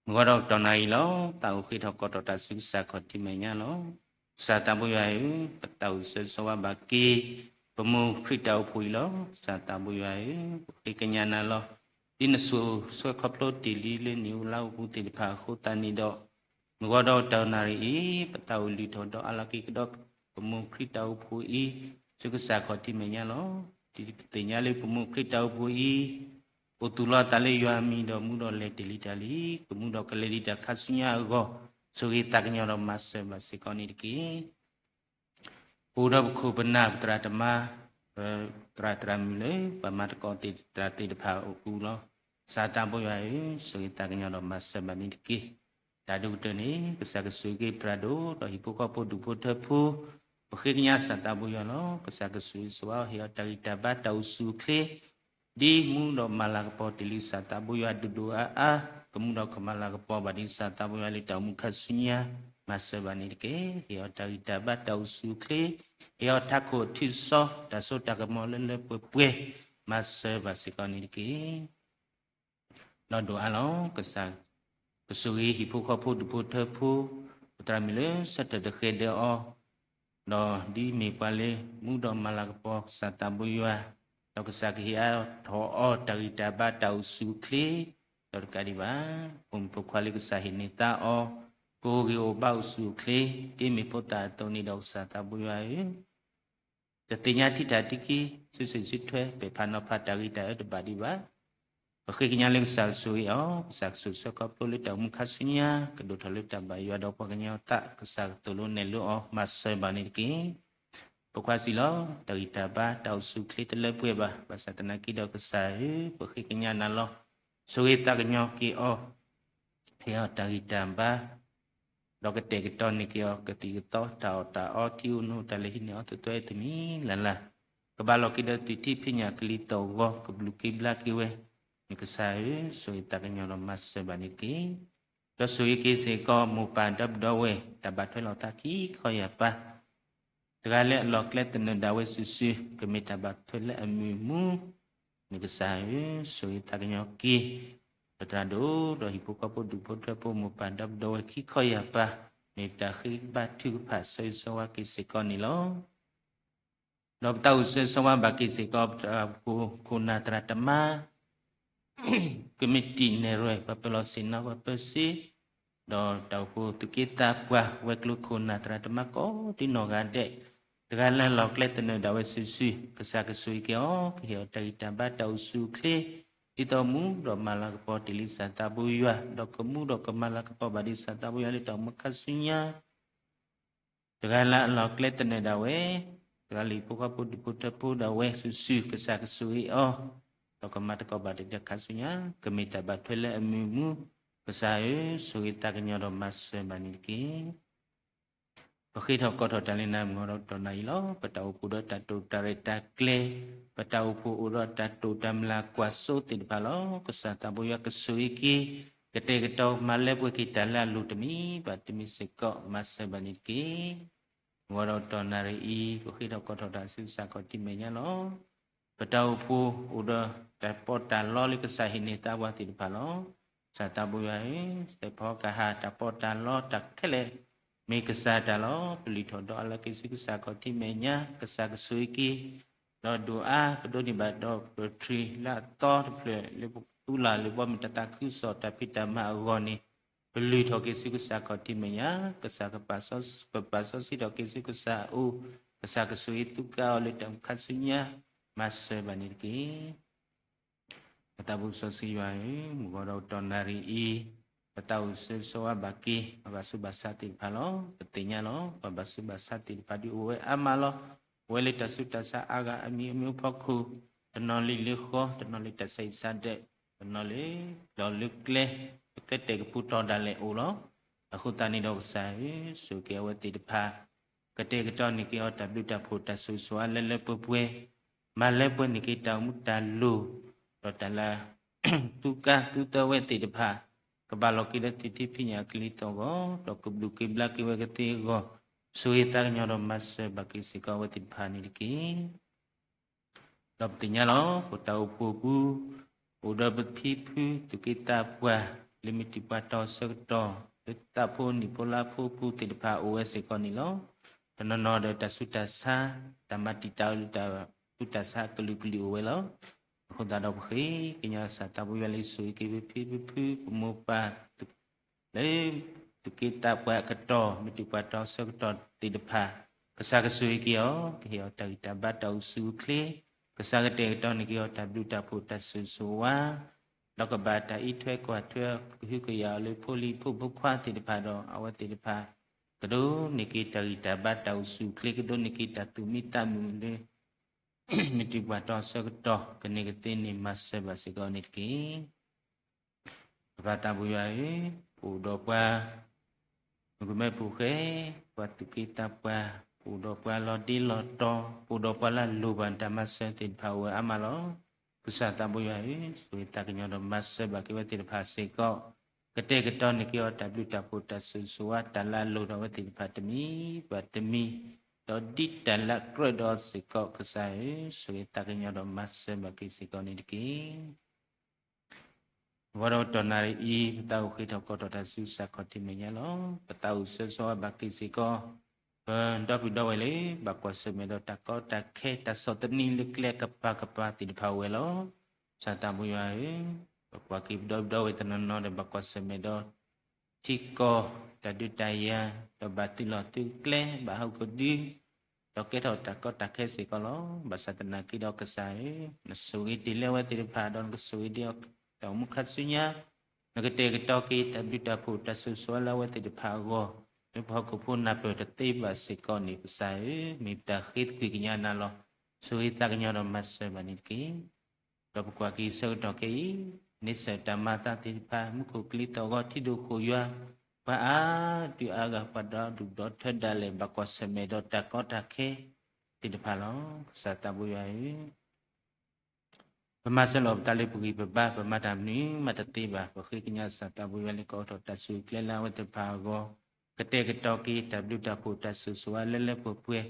မုၢ်ဂီၤဒီးကတီၢ်နၣ်ရံၣ်လီၤ. သးအိၣ်ဃ့ထီၣ်ကိးထီၣ်တၢ်ဆူကစၢ်ခီၣ်ထံးမဲာ်ညါလီၤ. ကစၢ်သးဘိယွၤဧၢ, ပသးအိၣ်ဆၢဂ့ၤဆၢဝါဘၣ်က့ၤ ပမူခရံာ်တၢ်အိၣ်ဖှိၣ်အံၤလီၤ. ကစၢ်သးဘိယွၤဧၢ, ပဃ့ကညးနၤလီၤ. ဒ်နဆိၣ်ဆှဲခီဖျိတ့ၢ်လံလၢနံၣ်အူလါအူပူၤသ့ၣ်တဖၣ်အဃိသတးန့ၣ်ဒီး မုၢ်ဂီၤဒီးကတီၢ်နၣ်ရံၣ်အံၤ ပသးအိၣ်လုၢ်ထီၣ်ဒီးအါလီၤက့ၤကဒီး ပမူခရံာ်တၢ်အိၣ်ဖှိၣ်အံၤ ဆူကစၢ်ခီၣ်ထံးမဲာ်ညါလီၤ. ဒ်ပသ့ၣ်ညါလၢပမူခရံာ်တၢ်အိၣ်ဖှိၣ်အံၤ အိၣ်သူၣ်လီၤသးလၢယွၤအမံၤဒီးမူဒီးလဲၤတ့ၢ်လံတၢ်လံ, ကမူဒီးကလဲၤလံတၢ်ခါဆူညါအဂီၢ် ဆိၣ်ဂ့ၤသးကညီၤဒီးမၤစၢၤဘၣ်စ့ၢ်ကီးန့ၣ်တက့ၢ်. ပအိၣ်ဒီးပခိၣ်ပနၢ်ပသရၣ်သမါ ပသရၣ်သရၣ်မုၣ်လၢ ပှၤမၤသကိးသ့ၣ်တဖၣ်အပူၤလီၤ. ကစၢ်သးဘိယွၤဧၢ, ဆိၣ်ဂ့ၤသးကညီၤဒီးမၤစၢၤဘၣ်န့ၣ်တက့ၢ်. တၢ်ဒိၣ်ကတၢၢ်န့ၣ် ကစၢ်ကဆိၣ်ဂ့ၤက့ၤပသရၣ်ဒိၣ် ဒီးဟံၣ်ဖိဃီဖိဒူၣ်ဖိထၢဖိ, ပဃ့ကညးကစၢ်သးဘိယွၤလီၤ. ကစၢ်ကဆိၣ်ဂ့ၤဆိၣ်ဝါအီၤ ဟ့ၣ်အီၤတၢ်ဂံၢ်တၢ်ဘါတၢ်အိၣ်ဆူၣ်အိၣ်ချ့ ဒ်မူဒီးမၤလၤကပီၤတ့ၢ်လံကစၢ်သးဘိယွၤဒိၣ်ဒိၣ်အါအါ, ကမူဒီးကမၤလၤကပီၤဘၣ်ဒ်ကစၢ်သးဘိယွၤလၢတၢ်အိၣ်မူခါဆူညါ မၤစၢၤဘၣ်န့ၣ်တက့ၢ်. ဟ့ၣ်အီၤတၢ်ဂံၢ်တၢ်ဘါတၢ်အိၣ်ဆူၣ်အိၣ်ချ့, ဟ့ၣ်အီၤထးခိၣ်ထံစီ တၢ်စိတၢ်ကမီၤလၢလၢပှဲၤပှဲၤ မၤစၢၤဘၣ်စ့ၢ်ကီးန့ၣ်တက့ၢ်. ဒီးဒိၣ်အါလီၤ ကစၢ် ကဆိၣ်ဂ့ၤဟံၣ်ဖိဃီဖိဒူၣ်ဖိထၢဖိ, ပသရၣ်မုၣ်လၢဆၢထၢၣ်တဃဲၤဒၢးအီၤ, ဒီးဒ်မ့ၢ်ပှၤလၢမူဒီးမၤလၤကပီၤကစၢ်သးဘိယွၤ, ဒီးကစၢ်ကဟ့ၣ်အါထီၣ်အီၤတၢ်ဂံၢ်တၢ်ဘါတၢ်အိၣ်ဆူၣ်အိၣ်ချ့, ဒီးတကးဒံးဘၣ် ပိာ်မုၣ်ပိာ်ခွါလၢကစၢ်ဟ့ၣ်န့ၢ်သါအီၤ, ကအိၣ်ဂ့ၤအိၣ်ဘါအိၣ်ဆူၣ်အိၣ်ချ့, ဒ်မ့ၢ်ဖိသၣ်အသိးန့ၣ်ဒီးကစၢ်သးဘိယွၤဧၢ တသ့ၣ်ညါထံထၣ်ထံခံ စုဆံးစုထွဲ ပဲာ်ဖးနီၤဖးတၢ်ဂ့ၤတၢ်အၢတဘၣ်ဒံးဘၣ်. ပဃ့ကညးလၢကစၢ်ကဆိၣ်ဂ့ၤအီၤ, ကစၢ်ကဆိၣ်ဆၢခီဖျိလၢတၢ်အိၣ်မူခါဆူညါ ကဒိၣ်ထီၣ်လၢတၢ်ဘၣ်ယွၤဒီးပှၤကညီသး ကစၢ်ကသိၣ်လိနဲၣ်လိအီၤ မၤစၢၤဘၣ်န့ၣ်တက့ၢ်. ပိာ်ခွါစံးလီၤ, တၢ်ဂံၢ်တၢ်ဘါတၢ်အိၣ်ဆူၣ်အိၣ်ချ့တလၢပှဲၤဘၣ်. ဘၣ်ဆၣ်သနာ်က့ဒီးကစၢ်ဧၢ, ပဃ့ကညးနၤလီၤ. ဆိၣ်ဂ့ၤသးကညီၤက့ၤအီၤ ဟ့ၣ်အီၤတၢ်ဂံၢ်တၢ်ဘါ ဒီးကတဲာ်ကတီၤန့ၢ်က့ၤအီၤ ကသံၣ်ကသီ တၢ်အီၣ်တၢ်အီ ထံအိၣ်နိ တၢ်လဲၤဟံးန့ၢ်အီၤသ့ၣ်တဖၣ်တမံၤလၢ်လၢ်, ကဘၣ်လီၤက့ၤဒီးသွံၣ်ထံဖံးညၣ်ကလံၤသီၣ်ဂီၤ ကဘျုးက့ၤဘျါက့ၤဝဲ, မ့ၢ်ကစၢ်ဧၢ, ဆိၣ်ဂ့ၤသးကညီၤဒီးမၤစၢၤဘၣ်န့ၣ်တက့ၢ်. ဒီးဆိၣ်ဂ့ၤက့ၤစ့ၢ်ကီး မိၢ်ပၢ်ဒီပုၢ်ဒီဝဲၢ် တၢ်ဘၣ်ထွဲလီၤသးခံခီယၢ်ပၤ တဂၤလၢအလီၢ်ကျဲသနၢၣ်ဒၣ်ဝဲစုာ်စုာ် ကမ့ၢ်တၢ်ဘၣ်ထွဲလၢအမုာ်မူ, မ့ၢ်ကစၢ်ဧၢ, ဆိၣ်ဂ့ၤသးကညီၤက့ၤ ပသရၣ်ဒိၣ် ဒီးဟံၣ်ဖိဃီဖိဒူၣ်ဖိထၢဖိ မိၢ်ပၢ်ဒီပုၢ်ဒီဝဲၢ်ခံခီယၢ်ပၤ, မ့ၢ်ပတၢ်ဃ့ဘါထုကဖၣ်ဆၢဂ့ၤဆၢဝါက့ၤစ့ၢ်ကီးန့ၣ်လီၤ. ဒီးပတၢ်အိၣ်ဆၢဂ့ၤဆၢဝါဘၣ်က့ၤစ့ၢ်ကီး ပတၢ်အိၣ်ဖှိၣ်ခိၣ်နၢ်သရၣ်သမါ ကမံးတံာ်နဲၣ်ရွဲၣ် ပှၤပၢၤလီၢ်ဆ့ၣ်နီၤ ပှၤပၢၤစ့ ဒီးတၢ်အိၣ်ဖှိၣ်သူၣ်က့သးပှၢ် ဝဲၤကျိၤခိၣ်နၢ်သရၣ်သမါကိးဒံနီၢ်ဂၤဒဲး, တဂၤလၢ်လၢ်ကျဲသနၢၣ်ဒၣ်ဝဲစုာ်စုာ် ကစၢ်ကဆိၣ်ဂ့ၤက့ၤအီၤ ကဟ့ၣ်အီၤတၢ်ဂံၢ်တၢ်ဘါတၢ်အိၣ်ဆူၣ်အိၣ်ချ့ ဒ်သိးမူဒီးမၤလၤကပီၤတ့ၢ်လံကစၢ်သးဘိယွၤ ဒီးကမူဒီးကမၤလၤကပီၤဘၣ်ဒ်ကစၢ်သးဘိယွၤလၢတၢ်အိၣ်မူခါဆူညါ တဂၤလၢ်လၢ်ကျဲသနၢၣ်ဒၣ်ဝဲ, တဂၤလၢဟံၣ်ဖိဃီဖိဒူၣ်ဖိထၢဖိဒၣ်ဝဲစုာ်စုာ် ကစၢ်ကဆိၣ်ဂ့ၤအီၤ, ဒီးကမၤသကိးဘၣ်တၢ်ခါဆူညါ ကမ့ၢ်တၢ်ဘၣ်ထွဲလၢအမုာ်မူ, ကစၢ်ဧၢ, ဆိၣ်ဂ့ၤသးကညီၤဒီးမၤစၢၤဘၣ်န့ၣ်တက့ၢ်. ပဃ့ထီၣ်ကိးထီၣ်တၢ်လၢနၤမုၢ်ဂီၤဒီးကတီၢ်နၣ်ရံၣ်လီၤ. ပတၢ်အိၣ်ဖှိၣ်ဒီးတၢ်တိာ်တၢ်ရဲၣ်တၢ်ကျဲၤ, ပတၢ်အိၣ်ဖှိၣ်အိၣ်ဒီးတၢ်တိာ်တၢ်မျၢ်ကွၢ်စိသ့ၣ်တဖၣ်လီၤ. ကစၢ်သးဘိယွၤကဆိၣ်ဂ့ၤက့ၤ, ကတဲာ်ကတီၤမၤလၢပှဲၤက့ၤတၢ်လၢအလိၤတမံၤဘၣ်တမံၤစ့ၢ်ကီး မၤစၢၤဘၣ်န့ၣ်တက့ၢ်. မုၢ်ဂီၤဒီးကတီၢ်နၣ်ရံၣ်အံၤ ပဃ့ထီၣ်ကိးထီၣ်တၢ်ဆူကစၢ်ခီၣ်ထံးမဲာ်ညါလီၤ. ပတၢ်အိၣ်ဖှိၣ်အိၣ်ဒီးတၢ်ပီးတၢ်လီလၢကစၢ်ဟ့ၣ်န့ၢ်သါပှၤသ့ၣ်တဖၣ်လီၤ. ကစၢ်သးဘိယွၤဧၢ, စဲးဖီကဟၣ်တၢ်ပီးတၢ်လီတၢ်ခဲလၢာ် မ့ၢ်ကစၢ်တၢ်လီၤ. ပလုၢ်ထီၣ်ဒီးအါလီၤက့ၤဆူကစၢ်ခီၣ်ထံးမဲာ်ညါ ကစၢ်ကဆိၣ်ဂ့ၤက့ၤ, ဒီးဒိၣ်အါပဒိးန့ၢ်ဘၣ်ဒီးပထြံးလၢအသီတဖျၢၣ်လၢပ ပှၤလၢအမ့ၢ်ပှၤလၢအသူၣ်လီၤလၢဘီမုၢ်တၢ်သးခုကစီၣ်တၢ်ဖံးတၢ်မၤအဂီၢ်န့ၣ်, ပလုၢ်ထီၣ်က့ၤဆူကစၢ်ခီၣ်ထံးမဲာ်ညါ, ကစၢ်ကပာ်စီဆှံထီၣ်က့ၤဆူကစၢ်အအိၣ်, ကစၢ်ကဆိၣ်ဂ့ၤသူကါအီၤလၢတၢ်အိၣ်မူခါဆူညါ, မၤစၢၤဘၣ်န့ၣ်တက့ၢ်. ပသးဘိစီဆှံယွၤဧၢ, မုၢ်ဂီၤဒီးတီၢ်နၣ်ရံၣ်အံၤ, ပသးအိၣ်ဆၢဂ့ၤဆၢဝါဘၣ်က့ၤ ပှၤဘၣ်ဆူးဘၣ်ဆါသ့ၣ်တဖၣ်လီၤ. ပသ့ၣ်ညါလီၤ, ပှၤဘၣ်ဆူးဘၣ်ဆါသ့ၣ်တဖၣ်ဒုးအိၣ်ဝဲအါမးလီၤ. အိၣ်ဝဲလၢတၢ်ဆူးတၢ်ဆါအါဂၤအမံၤအမံၤအဖီခိၣ်, တနီၤလံလၢဃီ, တနီၤလၢတၢ်ဆဲးစးဒဲး, တနီၤလၢလီၢ်လၢကျဲ, ကျဲတဲာ်ကပူၤတီၤဒၣ်လဲာ်အိၣ်လီၤ. အဃိသတးန့ၣ်ဒီးကစၢ်ဧၢ, ဆိၣ်ဂ့ၤက့ၤအဝဲသ့ၣ်တဖၣ် ကတဲာ်ကတီၤန့ၢ်က့ၤအီၤတၢ်ဘျုးတၢ်ဖှိၣ်တၢ်ဆိၣ်ဂ့ၤဆိၣ်ဝါလၢလၢပှဲၤပှဲၤ, မၤလၢပှဲၤန့ၢ်က့ၤတၢ်အိၣ်မူတၢ်လိၣ်, ဒီးတၢ်လၢ သူကါသူသၢဝဲသ့ၣ်တဖၣ်, ကဘၣ်လီၤက့ၤလၢသုးထံဖံးညၣ်အကလံၤသီၣ်ဂီၤ, ဒီးကဘျုးက့ၤဘျါက့ၤဝဲကသ့အဂီၢ်, ဆိၣ်ဂ့ၤသးကညီၤဒီးမၤစၢၤဘၣ်က့ၤစ့ၢ်ကီးအဝဲသ့ၣ်တဖၣ်န့ၣ်တက့ၢ်. ဒီးပသ့ၣ်ညါလီၤ, ပတၢ်အိၣ်ဖှိၣ်ပူၤ, အိၣ်ဒီးပဖံဖု သူၣ်က့သးပှၢ်, လၢမ့ၢ်တံာ်ပှၤတီဆၢကတီၢ်, လၢသးဖိနံၣ်ဖိလါဖိပူၤသ့ၣ်တဖၣ်အိၣ်ဝဲစ့ၢ်ကီးန့ၣ်လီၤ. တနီၤနီၤဒီးတၢ်ဆူးတၢ်ဆါ, တၢ်မၤတံာ်တာ်အီၤလၢတၢ်ဆူးတၢ်ဆါကလုာ်ကလုာ်အိၣ်ဝဲလီၤ. အဃိသတးဒီးပဃ့ကညးကစၢ်သးဘိယွၤလၢဆိၣ်ဂ့ၤက့ၤပဖံပဖု ပမိၢ်ပၢ် လၢ သူၣ်က့သးပှၢ်အကတီၢ်, မ့ၢ်တံာ်ပှၤတီဆၢကတီၢ်သ့ၣ်တဖၣ်, ကစၢ်ကဆိၣ်ဂ့ၤက့ၤအီၤ, ကဟ့ၣ်အီၤတၢ်ဂံၢ်တၢ်ဘါတၢ်အိၣ်ဆူၣ်အိၣ်ချ့, ကစၢ်ကတဲာ်ကတီၤန့ၢ်က့ၤအီၤတၢ်ဘျုးတၢ်ဖှိၣ်တၢ်ဆိၣ်ဂ့ၤဆိၣ်ဝါ, ဒီးကဘၣ်တၢ်အံးထွဲကွၢ်ထွဲ ကဟုကယာ်အီၤလၢဖိလံၤဖိဖိခွါသ့ၣ်တဖၣ်ဒီး အဝဲသ့ၣ်တဖၣ် ကဒိးန့ၢ်က့ၤတၢ်ဂံၢ်တၢ်ဘါတၢ်အိၣ်ဆူၣ်အိၣ်ချ့, ကဒိးန့ၢ်က့ၤတၢ်သူၣ်မံသးမုာ်လၢ မ့ၢ်တံာ်ပှၤတီဆၢကတီၢ် ကန့ၢ်ကသ့န့ၣ် မၤစၢၤဘၣ်စ့ၢ်ကီးန့ၣ်တက့ၢ်. ပပၢ်သးဘိယွၤဧၢ, ပအိၣ်ဒီးပှၤ မုၣ်ကမဲဖိဃဲ, ပှၤသူၣ်က့သးပှၢ်, ပအိၣ်ဒီးပှၤလီၤဒ့လီၤတီၤ, ပအိၣ်ဒီးပှၤလၢအလိၣ်ဘၣ်တၢ်မၤစၢၤသ့ၣ်တဖၣ်အိၣ်ဝဲအါမးလီၤ. ကစၢ်သးဘိယွၤဧၢ, ဆိၣ်ဂ့ၤသးကညီၤဒီးမၤစၢၤဘၣ်က့ၤဝဲသ့ၣ်တဖၣ်စ့ၢ်ကီး, ကတဲာ်ကတီၤန့ၢ်က့ၤအီၤတၢ်ဘျုးတၢ်ဖှိၣ်တၢ်ဆိၣ်ဂ့ၤဆိၣ်ဝါ တၢ်လၢအလိၣ်ဒီးဝဲသ့ၣ်တဖၣ်တမံၤဘၣ်တမံၤ, ဒီးဒ်တၢ်လၢအကြၢးဒီးစ့ၢ်ကီး ကစၢ်ဧၢ, ဆိၣ်ဂ့ၤသးကညီၤဒီးမၤစၢၤဘၣ်က့ၤစ့ၢ်ကီးန့ၣ်တက့ၢ်. ဂီၤဒီးတီၢ်နၣ်ရံၣ်အံၤ ပသးအိၣ်ဃ့ထီၣ်ကီးထီၣ်တၢ်ဆူကစၢ်ခီၣ်ထံးမဲာ်ညါလီၤ. ပသးအိၣ်ဆၢဂ့ၤဆၢဝါဘၣ်က့ၤစ့ၢ်ကီး ပဒီပုၢ်ဒီဝဲၢ်လၢ ဘၣ်ကွၢ်ဆၢၣ်မဲာ်ဒီးတၢ်ကီတၢ်ခဲ တၢ်ဆီၣ်သနံးလၢကျဲကပၤကပၤသ့ၣ်တဖၣ်အိၣ်ဝဲလီၤ. ကစၢ်သးဘိယွၤဧၢ, ပကွၢ်က့ၤပဒီပုၢ်ဒီဝဲၢ်တနီၤနီၤဒီး ဘၣ်ကွၢ်ဆၢၣ်မဲာ်ဒီး ထံကီၢ်တၢ်ဒုးတၢ်ယၤ, ဒီးဘၣ်သုးလီၢ်သုးကျဲ, ဘၣ်ဟးဂူာ်ဒုး, ဒီးကဲထီၣ်တၢ်ကီတၢ်ခဲစ့ၢ်ကီးလီၤ. ဘၣ်ဆၣ်သနာ်က့ဒီးကစၢ်ဧၢ, နဆိၣ်ဂ့ၤတ့ၢ်လၢအဝဲသ့ၣ်တဖၣ်, ဒီးနကဆိၣ်ဂ့ၤဒံးအီၤတၢ်အိၣ်မူခါဆူညါ, နကတဲာ်ကတီၤက့ၤတၢ်ဘျုးတၢ်ဖှိၣ်တၢ်ဆိၣ်ဂ့ၤဆိၣ်ဝါလၢအဝဲသ့ၣ်တဖၣ်အဂီၢ်, လၢပှၤဟီၣ်ခိၣ်ဖိနၢ်ပၢၢ်တသ့ဘၣ်စ့ၢ်ကီးန့ၣ် ကစၢ်ဧၢ, မ့ၢ်ပတၢ်ဃ့သကွံၢ်ကညးနၤလီၤ. ဆိၣ်ဂ့ၤသးကညီၤဒီးမၤစၢၤဘၣ်န့ၣ်တက့ၢ်. ဒီးပကွၢ်က့ၤဆၢကတီၢ်ခဲအံၤ, န့ဆၢၣ်တၢ်မၤအသးသ့ၣ်တဖၣ်, မူခိၣ်ကလံၤသီၣ်ဂီၤထံဒိၣ်ဃိၣ်ယွၤ, ပှၤအါဒုၣ်အါဂၤ ပှၤဒီဒူၣ်ဒီထၢဒၣ်လဲာ် ဘၣ်ကွၢ်ဆၢၣ်မဲာ်ဒီးတၢ်ကီတၢ်ခဲသ့ၣ်တဖၣ်လီၤ. ကစၢ်သးဘိယွၤဧၢ, ပမၤစၢၤလီၤပသးလၢပဂံၢ်ပဘါ, ပမၤတၢ်မနုၤမးတသ့ဘၣ်. ပဃ့ကညးကစၢ်သးဘိယွၤလၢကအိးထီၣ်တၢ်ဆိၣ်ဂ့ၤကျဲလၢအဝဲသ့ၣ်တဖၣ်အဂီၢ်, ကတဲာ်ကတီၤက့ၤတၢ်ဘျုးတၢ်ဖှိၣ်တၢ်ဆိၣ်ဂ့ၤဆိၣ်ဝါလၢလၢပှဲၤပှဲၤ,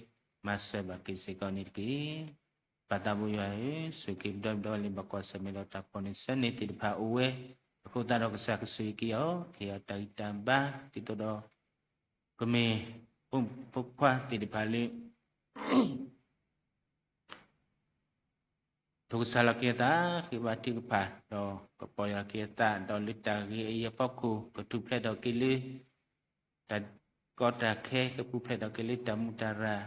မၤစၢၤဘၣ်က့ၤစ့ၢ်ကီးန့ၣ်တက့ၢ်. ပၢ်သးဘိယွၤဧၢ, ဆိၣ်ဂ့ၤက့ၤပဒီပုၢ်ဒီဝဲၢ်လၢ ဘၣ်ကွၢ်ဆၢၣ်မဲာ်ဒီးတၢ်ဖီၣ်န့ၢ်ဆၢန့ၢ်သ့ၣ်တဖၣ်အိၣ်ဝဲ, အဃိသတးဒီးကစၢ်ကဆိၣ်ဂ့ၤက့ၤအီၤ, ကဟ့ၣ်အီၤတၢ်ဂံၢ်တၢ်ဘါ, ဒ်သိးဒီး ကမ့ၢ် ဖိမုၣ်ဖိခွါသ့ၣ်တဖၣ်လၢ ထိၣ်ကစၢ်လီၤက့ၤအသး, ဃ့ဘါထုကဖၣ်, ဒီးကပီၢ်ယၢ်က့ၤအသး, ဒီးလၢတၢ်ဂ့ၤအံၤအဖီခိၣ် ကထူၣ်ဖျဲးထီၣ်က့ၤလၢ တၢ်ကီတၢ်ခဲ, ကပူၤဖျဲးထီၣ်က့ၤလၢတၢ်မူးတၢ်ရၢ်,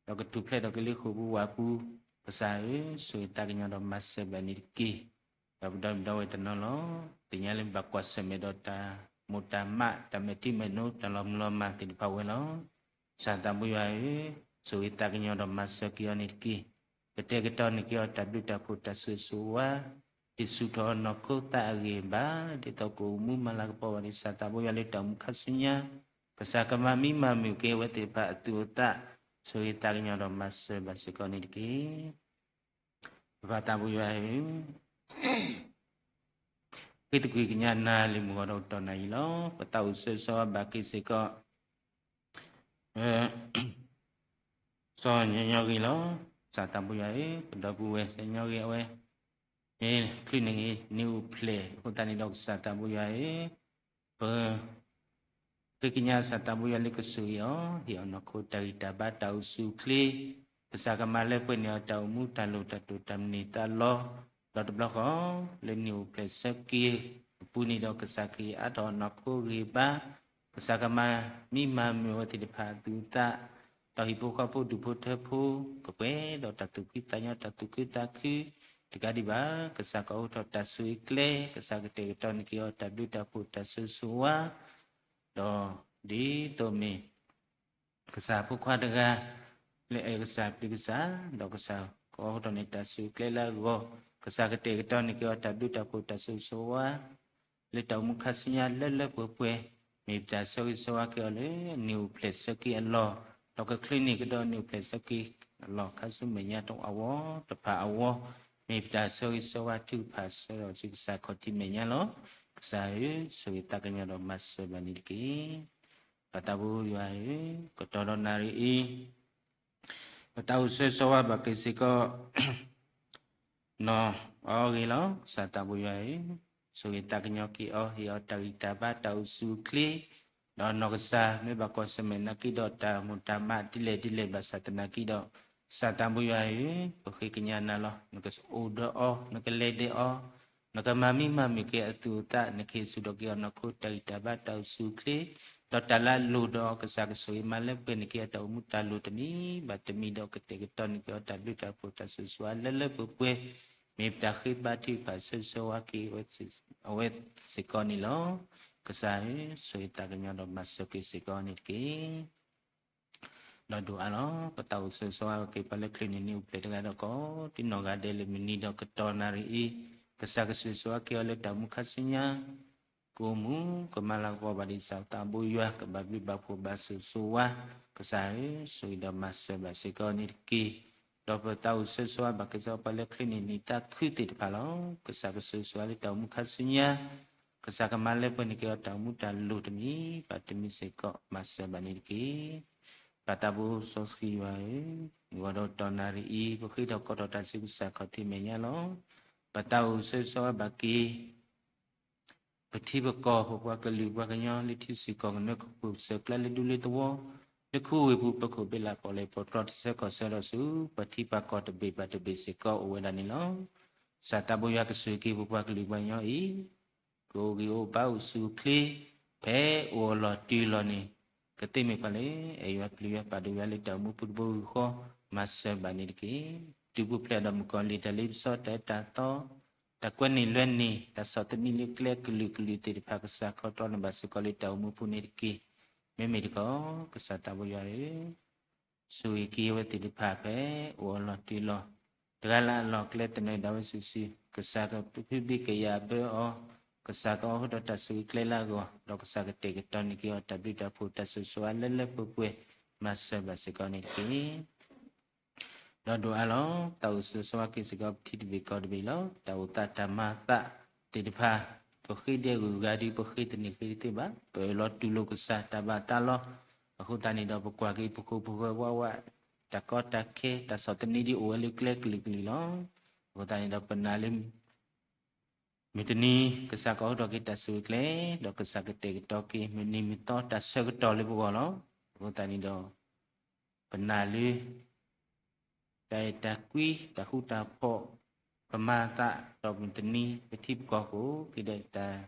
ဒီးကထူၣ်ဖျဲးထီၣ်က့ၤလၢဃိာ်ပူၤဝၣ်ပူၤ, ကစၢ်ဧၢ, ဆိၣ်ဂ့ၤသးကညီၤဒီးမၤစၢၤဘၣ်န့ၣ်တက့ၢ်. ဒီးပဒီပုၢ်ဒီဝဲၢ်တနီၤလီၤ. သ့ၣ်ညါလၢဘၣ်ကွၢ်ဆၢၣ်မဲာ်ဒီးတၢ်မိၢ်တၢ်မး, တၢ်မဲာ်ထံမဲာ်နိ, တၢ်လီၤမုၢ်လီၤမၢ်သ့ၣ်တဖၣ်ဝဲလီၤ. ကစၢ်သးဘိယွၤဧၢ, ဆိၣ်ဂ့ၤသးကညီၤဒီးမၤစၢၤက့ၤအီၤန့ၣ်တက့ၢ်. ကတဲာ်ကတီၤန့ၢ်က့ၤအီၤတၢ်ဘျုးတၢ်ဖှိၣ်တၢ်ဆိၣ်ဂ့ၤဆိၣ်ဝါ, ဟ့ၣ်ဆူၣ်ထီၣ်အနီၢ်ခိသးအဂံၢ်အဘါ, ဒ်သိးကအိၣ်မူမၤလၤကပီၤဘၣ်ဒီးကစၢ်သးဘိယွၤလၢတၢ်အိၣ်မူခါဆူညါ, ကစၢ်ကမၤမံမၤမုာ်က့ၤအဝဲသ့ၣ်တဖၣ်အသူၣ်အသး, ဆိၣ်ဂ့ၤသးကညီၤဒီးမၤစၢၤဘၣ်စ့ၢ်ကီးန့ၣ်တက့ၢ်. ပၢ်သးဘိယွၤဧၢ, ဃ့သကွံၢ်ကညးနၤလၢမုၢ်ဂီၤဒီးတီၢ်နၣ်အံၤလီၤ. ပသးအိၣ်ဆၢဂ့ၤဆၢဝါဘၣ်က့ၤစ့ၢ်ကီး စီၤညီညီဂ့ၤလီၤ. ကစၢ်သးဘိယွၤဧၢ, ပဒီပုၢ်ဝဲၢ်စီၤညီညီဂ့ၤအဝဲ န့ၣ်ချုးန့ၣ်ဂ့ၤ န့ၣ်အိၣ်ဖျဲၣ်, အဃိသတးန့ၣ်ဒီးကစၢ်သးဘိယွၤဧၢ, ပ ဃ့ကညးကစၢ်သးဘိယွၤလၢကဆိၣ်ဂ့ၤအီၤ, ဟ့ၣ်အီၤနီၢ်ခိတၢ်ဂံၢ်တၢ်ဘါတၢ်အိၣ်ဆူၣ်အိၣ်ချ့, ကစၢ်ကမၤလၢပှဲၤန့ၢ်အီၤတၢ်အိၣ်မူတၢ်လိၣ်တၢ်တိာ်တၢ်မနုၤသးလီ, ဒီးတဘျီဃီ လၢနံၣ်အိၣ်ဖျဲၣ်ဆၢက့ၤအပူၤန့ၣ်ဒီး ကစၢ်ခရံာ်အါထီၣ်နီၢ်ခိဂံၢ်ဘါ, ကစၢ်ကမၤမံမၤမုာ်အဝဲသ့ၣ်တဖၣ်အသူၣ်အသး, ဒီးဟံၣ်ဖိဃီဖိဒူၣ်ဖိထၢဖိ ကပှဲၤဒီးတၢ်သူၣ်ခုသးညီ တၢ်သူၣ်ခုသးခု တကးဒံးဘၣ် ကစၢ်ကအိးထီၣ်တၢ်ဆိၣ်ဂ့ၤကျဲ, ကစၢ်ကတဲာ်ကတီၤန့ၢ်က့ၤအီၤတၢ်ဘျုးတၢ်ဖှိၣ်တၢ်ဆိၣ်ဂ့ၤဆိၣ်ဝါ, ဒီးဒ်သိးမ့ၢ် ကစၢ်ဖိခွါတဂၤ လၢအဲၣ်ကစၢ်ပျံၤကစၢ်, ဒီးကစၢ်ကအိးထီၣ်န့ၢ်တၢ်ဆိၣ်ဂ့ၤကျဲလၢအဂီၢ်, ကစၢ်ကတဲာ်ကတီၤန့ၢ်က့ၤအီၤတၢ်ဘျုးတၢ်ဖှိၣ်တၢ်ဆိၣ်ဂ့ၤဆိၣ်ဝါ လၢတၢ်အိၣ်မူခါဆူညါလၢလၢပှဲၤပှဲၤ, မ့ၢ်ပတၢ်ဆိၣ်ဂ့ၤဆိၣ်ဝါက့ၤအီၤလၢအနံၣ်အိၣ်ဖျဲၣ်ဆၢက့ၤအလီၢ်, ဒီးကချုးန့ၢ်ကဒီးအနံၣ်အိၣ်ဖျဲၣ်ဆၢက့ၤအလီၢ် ခါဆူမဲာ်ညါတအိၣ်အဝဲတဖၣ်အဂီၢ်, မ့ၢ်ပတၢ်ဆိၣ်ဂ့ၤဆိၣ်ဝါထုကဖၣ်ဆၢဒီးဆူကစၢ်ခီၣ်ထံးမဲာ်ညါလီၤ. ကစၢ်ဧၢ, ဆိၣ်ဂ့ၤသးကညီၤဒီးမၤစၢၤဘၣ်န့ၣ်တက့ၢ်. ပၢ်သးဘိယွၤဧၢ, ကတီၢ်ဒီးနၣ်ရံၣ်အံၤ ပတၢ်အိၣ်ဆိၣ်ဂ့ၤဆိၣ်ဝါဘၣ်က့ၤစ့ၢ်ကီး နီၢ်အီၤအဂ့ၢ်လီၤ. ကစၢ်သးဘိယွၤဧၢ, ဆိၣ်ဂ့ၤသးကညီၤက့ၤအီၤ, ဟ့ၣ်အီၤတၢ်ဂံၢ်တၢ်ဘါတၢ်အိၣ်ဆူၣ်အိၣ်ချ့, ဒီးနီၢ်ကစၢ်မ့ၢ်ဘၣ်ကွၢ်ဆၢၣ်မဲာ်နၤက့ၤဒီးတၢ်မိၣ်တၢ်မးဒ်လဲၣ်ဒ်လဲၣ်ဘၣ်ဆၣ်သနာ်က့ဒီး, ကစၢ်သးဘိယွၤဧၢ, ပဃ့ကညးနၤလီၤ. နကအိၣ်ဒီးအီၤ, နကလဲၤဒီးအီၤ, နကမၤမံမၤမုာ်က့ၤအသူၣ်အသး, နကဟ့ၣ်ဆူၣ်ထီၣ်က့ၤအီၤနီၢ်ခိတၢ်ဂံၢ်တၢ်ဘါတၢ်အိၣ်ဆူၣ်အိၣ်ချ့, ဒီးတၢ်လၢအလိၣ်ဒီးကစၢ်ကဆိၣ်ဂ့ၤမၤလၢပှဲၤန့ၢ်က့ၤအတၢ်အိၣ်မူတၢ်လိၤတမံၤဘၣ်တမံၤဒီးကတဲာ်ကတီၤန့ၢ်က့ၤအီၤတၢ်ဘျုးတၢ်ဖှိၣ်တၢ်ဆိၣ်ဂ့ၤဆိၣ်ဝါလၢလၢပှဲၤပှဲၤ, မ့ၢ်ပတၢ်ဃ့ဘါထုကဖၣ်ဆိၣ်ဂ့ၤဆိၣ်ဝါက့ၤအဝဲစ့ၢ်ကီးန့ၣ်လီၤ. ကစၢ်ဧၢ, ဆိၣ်ဂ့ၤသးကညီၤဒီးမၤစၢၤက့ၤစ့ၢ်ကီးန့ၣ်တက့ၢ်. ဒီးဒိၣ်အါလီၤ. ပတၢ်အိၣ်ဆိၣ်ဂ့ၤဆိၣ်ဝါက့ၤပှၤလၢချုးန့ၢ်နံၣ်အိၣ်ဖျဲၣ်တဂၤဒီးကိးဒ်နီၢ်ဂၤဒဲးလၢမုၢ်နံၤဒီးကတီၢ်နၣ်ရံၣ်အံၤ, ကစၢ်ကဆိၣ်ဂ့ၤဆိၣ်ဝါက့ၤအီၤလၢတၢ်အိၣ်မူခါဆူညါ ကအိၣ်မူကမၤလၤကပီၤဘၣ်ဒ်ကစၢ်သးဘိယွၤ ကဘၣ်ဘျုးဘၣ်ဖှိၣ်ဘၣ်ဆိၣ်ဂ့ၤဆိၣ်ဝါ, ကစၢ်ဧၢ, ဆိၣ်ဂ့ၤဒီးမၤစၢၤဘၣ်စ့ၢ်ကီးန့ၣ်တက့ၢ်. ဒီးပတၢ်အိၣ်ဆိၣ်ဂ့ၤဆိၣ်ဝါဘၣ်က့ၤစ့ၢ်ကီးပှၤလၢချုးန့ၢ်နံၣ်သးခုသ့ၣ်တဖၣ်လီၤ. ကစၢ်ကဆိၣ်ဂ့ၤဆိၣ်ဝါလၢတၢ်အိၣ်မူခါဆူညါ, ကစၢ်ကမၤလၢပှဲၤန့ၢ်က့ၤအီၤတၢ်အိၣ်မူတၢ်လိၤတမံၤဘၣ်တမံၤစ့ၢ်ကီး မၤစၢၤဘၣ်န့ၣ်တက့ၢ်. ပၢ်သးဘိစီဆှံယွၤဧၢ, မုၢ်ဂီၤဒီးတီၢ်နၣ်ရံၣ်အံၤ ပဃ့ထီၣ်ကိးထီၣ်တၢ်ဆူကစၢ်ခီၣ်ထံးမဲာ်ညါလီၤ. ပတၢ်အိၣ်ဆိၣ်ဂ့ၤဆိၣ်ဝါဘၣ်က့ၤ ပထံပကီၢ် ပပှၤကလုာ်ပှၤကညီလၢထံဆၢကီၢ်ကနၢကပူၤ စၢၤကျါလၢဒူလၢသဝီ, လၢခူဝ့ၢ်ပူၤ ပခိၣ်ဘ့လးပီၣ်လဲၣ်ပီၣ်တြီၤတဆၢကီၢ်ဆၢဒီးဆူ ပထံပကီၢ်တဘ့ၣ်ဘၣ်တဘ့ၣ်စ့ၢ်ကီးအိၣ်ဝဲဒၣ်န့ၣ်လီၤ. ကစၢ်သးဘိယွၤကဆိၣ်ဂ့ၤက့ၤပပှၤကလုာ်ပှၤကညီအံၤ ကအိၣ်ဂံၢ်အိၣ်ဘါအိၣ်ဆူၣ်အိၣ်ချ့ ဖဲအိၣ်အလီၢ်တုၤလီၢ်န့ၣ် ကသ့မ့ၢ်ပှၤလၢ အဲၣ်ယွၤပျံၤယွၤပာ်ဒိၣ်ယွၤလၢတၢ်အိၣ်မူပူၤတဘိယူၢ်ဃီ မၤစၢၤဘၣ်န့ၣ်တက့ၢ်. တုၤပူၤဖျဲးဒီးမုၣ်ကီၤလံၢ်တၢ်လ့ပစီတၢ်အၢတၢ်သီ တၢ်ကွဲန့ၢ်လွဲန့ၢ် တၢ်ဆီၣ်သနံးလၢကျဲကလုာ်ကလုာ်သ့ၣ်တဖၣ် ကစၢ်ခီတီန့ၢ်ဘၣ်စ့ၢ်ကီးလၢတၢ်အိၣ်မူပူၤန့ၣ်တက့ၢ်. မ့မ့ၢ်တခီ ကစၢ်သးဘိယွၤဧၢ, ဆိၣ်ဂ့ၤက့ၤအဝဲသ့ၣ်တဖၣ်ဖဲအိၣ်အလီၢ်တုၤလီၢ်, တဂၤလၢ်လၢ်အလီၢ်ကျဲသနၢၣ်ဒၣ်ဝဲစုာ်စုာ်, ကစၢ်ကဖုဘံၣ်ကယာ်ဘၢအီၤ, ကစၢ်ကအိးထီၣ်တၢ်ဆိၣ်ဂ့ၤကျဲလၢအဂီၢ်, ဒီးကစၢ်ကတဲာ်ကတီၤန့ၢ်က့ၤအီၤတၢ်ဘျုးတၢ်ဖှိၣ်တၢ်ဆိၣ်ဂ့ၤဆိၣ်ဝါလၢလၢပှဲၤပှဲၤ မၤစၢၤဘၣ်စ့ၢ်ကီးန့ၣ်တက့ၢ်. ဒီးဒိၣ်အါလီၤ. တၢ်အိၣ်ဆိၣ်ဂ့ၤဆိၣ်ဝါက့ၤစ့ၢ်ကီးပထံတဘ့ၣ်ကီၢ်တဘ့ၣ်လီၤ. တၢ်အိၣ်သးတၢ်မၤသးသ့ၣ်တဖၣ် ပဃ့ဒဲးဂုၤဂၤဒီး ပဃ့တန့ၢ်ဃ့တသ့ဘၣ်, ပအၢၣ်လီၤတူၢ်လိာ်ကစၢ်တၢ်ဘၣ်သးလီၤ. အဃိသတးန့ၣ်ဒီး ပကွၢ်က့ၤပခိၣ်ပဃၢၤဝးဝး တၢ်ကီတၢ်ခဲ တၢ်ဆီၣ်သနံးဒ်အိၣ်ဝဲလၢကျဲကလုာ်ကလုာ်လီၤ. အဃိသတးန့ၣ်ဒီး ပနာ်လၢ မုၢ်တနံၤ ကစၢ်ကအိးထီၣ်က့ၤတၢ်ဆိၣ်ဂ့ၤကျဲ, ဒီးကစၢ်ကတဲာ်ကတီၤက့ၤ မုၢ်နံၤမုၢ်သီတၢ်ဆၢကတီၢ်လၢပဂီၢ်လီၤ. အဃိသတးန့ၣ်ဒီး ပနာ်လၢ တၢ်အဲၣ်တၢ်ကွံ တၢ်ဃူတၢ်ဖိး ပမၤသးဒီးမုၢ်တနံၤ ပထံပကီၢ်ကအိၣ်က့ၤဒီးတၢ်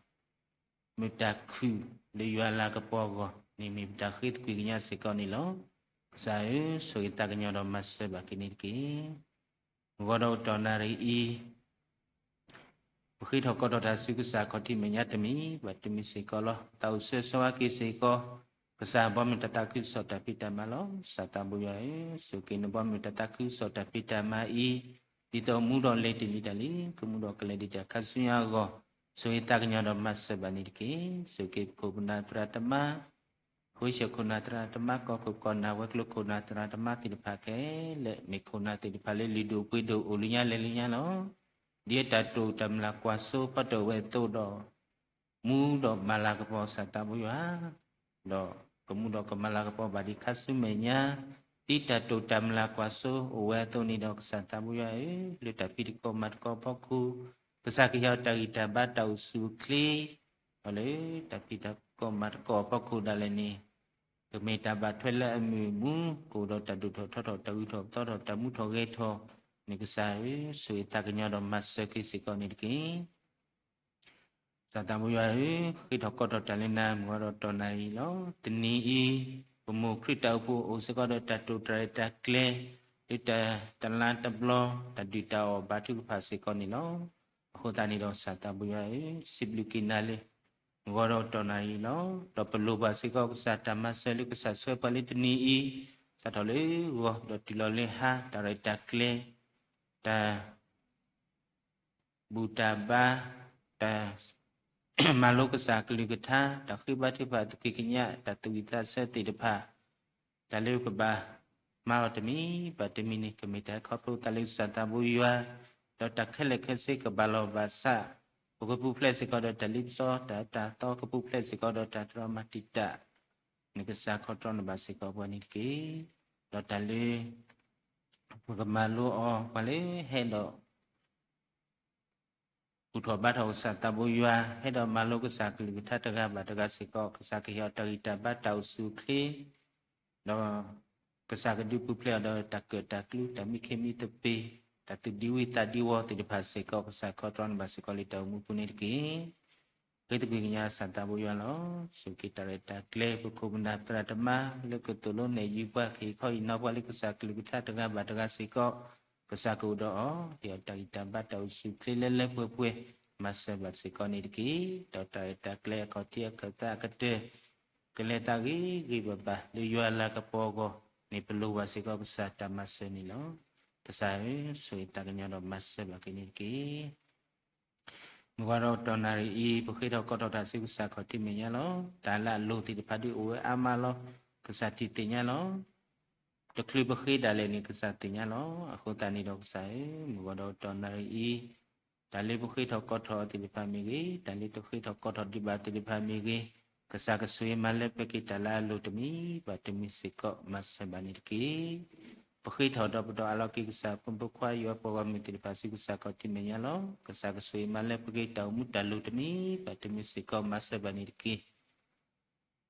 မုာ်တၢ်ခုၣ်လၢယွၤလၤကပီၤအဂီၢ်န့ၣ် မ့ၢ်ပတၢ်ဃ့သကွံာ်ကညးစ့ၢ်ကီးန့ၣ်လီၤ. ကစၢ်ဧၢ, ဆိၣ်ဂ့ၤသးကညီၤဒီးမၤစၢၤဘၣ်က့ၤန့ၣ်တက့ၢ်. မုၢ်ဂီၤဒီးအိၣ်တီၢ်နၣ်ရံၣ်အံၤ ပဃ့ထီၣ်ကိးထီၣ်တၢ်ဆူကစၢ်ခီၣ်ထံးမဲာ်ညါတမံၤဘၣ်တမံၤစ့ၢ်ကီးလီၤ. တၢ်အိၣ်ဆိၣ်ဂ့ၤဆိၣ်ဝါက့ၤစ့ၢ်ကီး ကစၢ်ဘီမုၢ်တၢ်သးခုကစီၣ်တၢ်ဖံးတၢ်မၤလီၤ. ကစၢ်သးဘိယွၤဧၢ, ဆိၣ်ဂ့ၤက့ၤနဘီမုၢ်တၢ်သးခုကစီၣ်တၢ်ဖံးတၢ်မၤအံၤ ဒ်သိးမူဒီးလဲၤတ့ၢ်လံတၢ်လံ, ကမူဒီးကလဲၤဒံးတၢ်ခါဆူညါအဂီၢ်, ဆိၣ်ဂ့ၤသးကညီၤဒီးမၤစၢၤဘၣ်န့ၣ်တက့ၢ်. ဆိၣ်ဂ့ၤက့ၤပခိၣ်ပနၢ်သရၣ်သမါ ဃုစၢၢ်ခိၣ်နၢ်သရၣ်သမါ ကီၢ်ခိၣ်ကီၢ်နၢ် ဝဲၤကျိၤခိၣ်နၢ်သရၣ်သမါသ့ၣ်တဖၣ်ခဲလၢာ် မ့ၢ်ခိၣ်နၢ်သ့ၣ်တဖၣ်လၢလုၢ်ဒိၣ်ပှ့ၤဒိၣ်အိၣ်လၢညါလဲၤလၢညါလီၤ. ဒ်အတၢ်တိာ်တၢ်မုၢ်လၢ်ကွၢ်စိ ပှၤတၢၢ်ဝဲအသိးဒီး မူဒီးမၤလၤကပီၤကစၢ်သးဘိယွၤ ဒီးကမူဒီးကမၤလၤကပီၤဘၣ်ဒံးခါဆူမဲာ်ညါ ဒ်တၢ်တိာ်တၢ်မုၢ်လၢ်ကွၢ်စိအိၣ်ဝဲအသိးန့ၣ်ဒီး ကစၢ်သးဘိယွၤဧၢ, လၢတၢ်ဖံးတၢ်မၤတကီအဖီခိၣ် ကစၢ်ကဟ့ၣ်အီၤတၢ်ဂံၢ်တၢ်ဘါတၢ်အိၣ်ဆူၣ်အိၣ်ချ့ ဒီးလၢတၢ်ဖံးတၢ်မၤတကီအဖီခိၣ်ဒၣ်လဲာ်န့ၣ် ကမ့ၢ်တၢ်ဘၣ်ထွဲလၢအမုာ်မူ ကအိၣ်ဒီးတၢ်ဒိၣ်ထီၣ်ထီထီၣ် တၢ်ဂုၤထီၣ်ပသီထီၣ် တၢ်မူထီၣ်ဂဲၤထီၣ် မ့ၢ်ကစၢ်ဧၢ, ဆိၣ်ဂ့ၤသးကညီၤဒီးမၤစၢၤက့ၤစ့ၢ်ကီးန့ၣ်တက့ၢ်. ကစၢ်သးဘိယွၤဧၢ, ဃ့ထီၣ်ကီထီၣ်တၢ်လၢနၤ မုၢ်ဂီၤဒီးတီၢ်နၣ်ရံၣ်လီၤ. တနံၤအံၤ ပမိၢ်ခရံာ်တၢ်အိၣ်ဖှိၣ်အိၣ်စ့ၢ်ကီးဒီးတၢ်တိာ်တၢ်ရဲၣ်တၢ်ကျဲၤ လၢတၢ်တလါတဘျီ တၢ်ဒုၣ်တၢ်အီၣ်ဘါထုကဖၣ်စ့ၢ်ကီးန့ၣ်လီၤ. အဃိသတးန့ၣ်ဒီး ကစၢ်သးဘိယွၤဧၢ, စံးဘျုးက့ၤနၤလၢ မုၢ်ဂီၤဒီးတီၢ်နၣ်ရံၣ်လီၤ. ဒီးပလိၣ်ဘၣ်စ့ၢ်ကီးကစၢ်တၢ်မၤစၢၤလၢကစၢ်ဆှၢပှၤလၢတနံၤအံၤ, စးထီၣ်လၢဂီၤဒီးတုၤလီၤလၢဟါ တၢ်ရဲၣ်တၢ်ကျဲၤ တၢ် ဘူၣ်တၢ်ဘါ, တၢ် မၤလိကစၢ်ကလုၢ်ကထါ, တၢ်ဃ့ဘါထုကဖၣ်အသွံၣ်ကညီၤ, တၢ်သူၣ်ဝံၣ်သးဆၢသ့ၣ်တဖၣ်, တၢ်လၢပကဘၣ်မၤအီၤတမံၤဘၣ်တမံၤန့ၣ် ကမ့ၢ်တၢ်ခီဖျိသးလၢကစၢ်သးဘိယွၤ, ဒီးတၢ်ခဲလၢာ်ခဲဆ့ကဘၣ်လီၤဘၣ်စး, ပကပူၤဖျဲးစ့ၢ်ကီးဒီးတၢ်လ့ပစီ, တၢ်အၢတၢ်သီ ကပူၤဖျဲးစ့ၢ်ကီးဒီးတၢ်သရၣ်မၤတံာ်တာ်, မ့ၢ်ကစၢ်ခီတြီန့ၢ်ဘၣ်စ့ၢ်ကီးပှၤန့ၣ်တက့ၢ်. ဒီးတၢ်လၢ ပကမၤလိအီၤ ပှၤလၢဟဲဒီး ဘူၣ်ထီၣ်ဘါထီၣ်ကစၢ်သးဘိယွၤ, ဟဲဒီးမၤလိကစၢ်ကလုၢ်ကထါတဂၤဘၣ်တဂၤစ့ၢ်ကီး, ကစၢ်ကဟ့ၣ်အီၤတၢ်ဂံၢ်တၢ်ဘါတၢ်အိၣ်ဆူၣ်အိၣ်ချ့, ဒီးကစၢ်ကဒုးပူၤဖျဲးအီၤဒီးတၢ်ကၢၣ်တၢ်ကျူ တၢ်မံခ့မံသပ့ၤ, တၢ်သူၣ်ဒံဝံသးဒံဝီသ့ၣ်တဖၣ်စ့ၢ်ကီး, ကစၢ်ခီတြီန့ၢ်ဘၣ်စ့ၢ်ကီးလၢတၢ်အိၣ်မူပူၤန့ၣ်တက့ၢ်. ဃ့သကွံၢ်ကညးကစၢ်သးဘိယွၤလီၤ. ဆိၣ်ဂ့ၤတၢ်ရဲၣ်တၢ်ကျဲၤ ပခိၣ်ပနၢ်သရၣ်သမါ လၢကသိၣ်လိနဲၣ်ယုၤပှၤ ကဟ့ၣ်ခီဟ့ၣ်နီၤပှၤလၢကစၢ်ကလုၢ်ကထါတဂၤဘၣ်တဂၤစ့ၢ်ကီး, ကစၢ်ကအိၣ်ဒီးအီၤ, ဟ့ၣ်အီၤတၢ်ဂံၢ်တၢ်ဘါတၢ်အိၣ်ဆူၣ်အိၣ်ချ့လၢလၢပှဲၤပှဲၤ, မၤစၢၤဘၣ်စ့ၢ်ကီးန့ၣ်တက့ၢ်. ဒီးတၢ်ရဲၣ်တၢ်ကျဲၤအခီၣ်ထံးအခၢၣ်သးအကတၢၢ် ကလဲၤသးဂ့ၤဂ့ၤဘၣ်ဘၣ် လၢယွၤလၤကပီၤအဂီၢ်န့ၣ် ပလိၣ်ဘၣ်စ့ၢ်ကီးကစၢ်တၢ်မၤစၢၤန့ၣ်လီၤ. ကစၢ်ဧၢ, ဆိၣ်ဂ့ၤသးကညီၤဒီးမၤစၢၤဘၣ်က့ၤန့ၣ်တက့ၢ်. မုၢ်ဂီၤဒီးတီၢ်နၣ်ရံၣ်အံၤ ပဃ့ထီၣ်ကိးထီၣ်တၢ်ဆူကစၢ်ခီၣ်ထံးမဲာ်ညါလီၤ. တၢ်လၢအလိၣ်သ့ၣ်တဖၣ်ဒုးအိၣ်ဝဲအါမးလီၤ. ကစၢ်ထံၣ်သ့ၣ်ညါလီၤ. တချုးပဃ့ဒၣ်လဲာ်န့ၣ် ကစၢ်သ့ၣ်ညါလီၤ. အဃိသတးန့ၣ်ဒီးကစၢ်ဧၢ, မုၢ်ဂီၤဒီးတီၢ်နၣ်ရံၣ်အံၤ တၢ်လၢပဃ့ထီၣ်ကိးထီၣ်အီၤသ့ၣ်တဖၣ်မ့ၢ်ဂ့ၤ, တၢ်လၢတဃ့ထီၣ်ကိးထီၣ်ဒံးဘၣ်သ့ၣ်တဖၣ်မ့ၢ်ဂ့ၤ, ကစၢ်ကဆိၣ်ဂ့ၤမၤလၢပှဲၤက့ၤတၢ်လၢအလိၣ်တမံၤဘၣ်တမံၤစ့ၢ်ကီး မၤစၢၤဘၣ်န့ၣ်တက့ၢ်. ပဃ့ထီၣ်ဒီးပဒီးအးလီၤက့ၤကစၢ်ဖိမုၣ်ဖိခွါယွၤပှၤဂီၢ်မုၢ်သ့ၣ်တဖၣ်ဆူကစၢ်ခီၣ်ထံးမဲာ်ညါလီၤ. ကစၢ်ကဆိၣ်ဂ့ၤမၤလၢပှဲၤက့ၤတၢ်အိၣ်မူတၢ်လိၣ်တမံၤဘၣ်တမံၤစ့ၢ်ကီး မၤစၢၤဘၣ်န့ၣ်တက့ၢ်.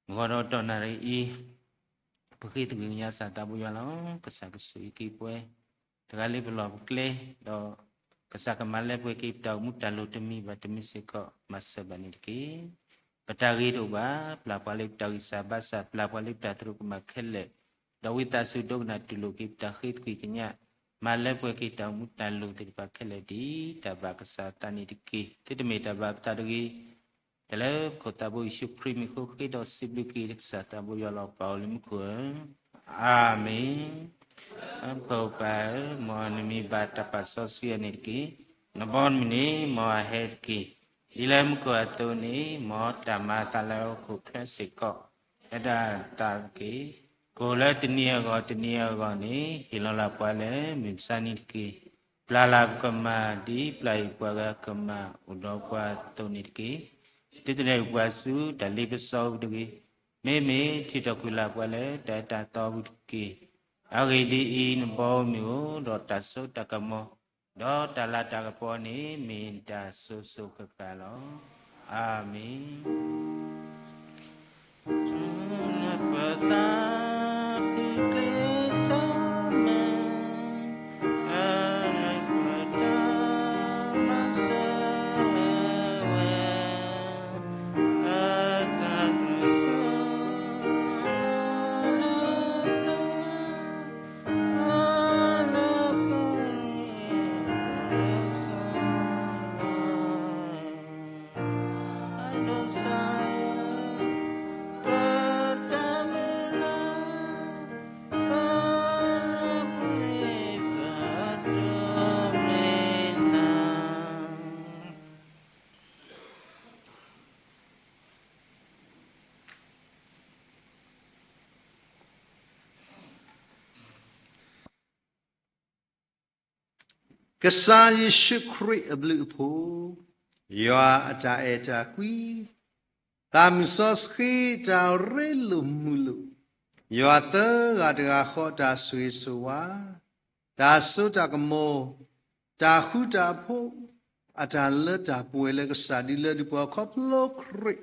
မုၢ်ဂီၤဒီးတီၢ်နၣ်ရံၣ်အံၤ ပဃ့သကွံၢ်ကညးကစၢ်သးဘိယွၤလီၤ. ကစၢ်ကဆိၣ်ဂ့ၤက့ၤပှၤ တဂၤလၢပလီၢ်ပကျဲ, ဒီးကစၢ်ကမၤလၢပှဲၤက့ၤပတၢ်အိၣ်မူတၢ်လိၣ်တမံၤဘၣ်တမံၤစ့ၢ်ကီး မၤစၢၤဘၣ်န့ၣ်တက့ၢ်. ပတၢ်ဂ့ၤတအိၣ်ဘၣ်, ပျၢ်ပှၤလၢပတၢ်ဂံၢ်စၢ်ဘါစၢ်, ပျၢ်ပှၤလၢပတၢ်သရူးကမၣ်ခဲလၢာ်, ဒီးဝံသးစူၤဒိကနၣ်တူၢ်လိာ်က့ၤပတၢ်ဃ့သကွံၢ်ကညး, မၤလၢပှဲၤက့ၤတၢ်အိၣ်မူတၢ်လိၣ်သ့ၣ်တဖၣ်ခဲလၢာ်ဒ်တၢ်ဘၣ်ကစၢ်အသးန့ၣ်တက့ၢ်. သုတမ့ၢ်တၢ်ဘၣ်ပသးတဂ့ၤ, တၢ်လၢပခိၣ်သးဘိယ့ၣ်ၡူးခရံာ်မံၤအဃိ ဃ့ဒီးစံးဘျုးက့ၤကစၢ်သးဘိယွၤလီၤ. ပၢ်အိၣ်လၢမူခိၣ်ဧၢ, အၤမ့ၣ်. ပၢ်ဧၢ, မ်နမံၤဘၣ်တၢ်ပာ်စီဆှံအီၤန့ၣ်တက့ၢ်. နဘီနမုၢ်န့ၣ် မ်အဟဲတက့ၢ်. ဒ်လၢမူခိၣ်အသိးန့ၣ် မ်တၢ်မၤအသးလၢဟီၣ်ခိၣ်ချၢစ့ၢ်ကီး ဟဲဒၣ်အသးတက့ၢ်. ကအိၣ်လၢတနံၤအဂီၢ်တနံၤအဂီၢ်န့ၣ် ဟ့ၣ်လီၤလၢပှၤလၢမုၢ်မဆါနံၤတက့ၢ်. ပျၢ်လၢပကမၢ် ဒ်ပျၢ်ယပှၤဂၤကမၢ်အိၣ်ဒီးပှၤအသိးန့ၣ်တက့ၢ်. သုတလဲၤပှၤဆူတၢ်လ့ပစီပူၤတဂ့ၤ, မ့မ့ၢ်ထုးထီၣ်ကွံာ်လၢပှၤလၢတၢ်အၢတၢ်သီပူၤတက့ၢ်. အဂ့ၢ်ဒ်အံၤ, နဘီမုၢ်ဧၢ, ဒီးတၢ်စိတၢ်ကမီၤ, ဒီးတၢ်လၤတၢ်ကပီၤန့ၣ် မ့ၢ်နတၢ်စိၤစိၤဃၣ်ဃၣ်လီၤ. အၤမ့ၣ်. ကစၢ်ယ့ၣ်ၡူးခရံာ်အဘျုးအဖှိၣ်, ယွၤအတၢ်အဲၣ်တၢ်ကွံ, သးမုၢ်စီဆှံတၢ်ရ့လိာ်မုာ်လိာ်, ယွၤသၢဂၤတဂၤဃီတၢ်ဆိၣ်ဂ့ၤဆိၣ်ဝါ, တၢ်စိတၢ်ကမီၤ, တၢ်ဃူတၢ်ဖိး, အတၢ်လၢတၢ်ပှဲၤလၢကစၢ်ဒုးလၢဒုးပှၤခီဖျိခရံာ်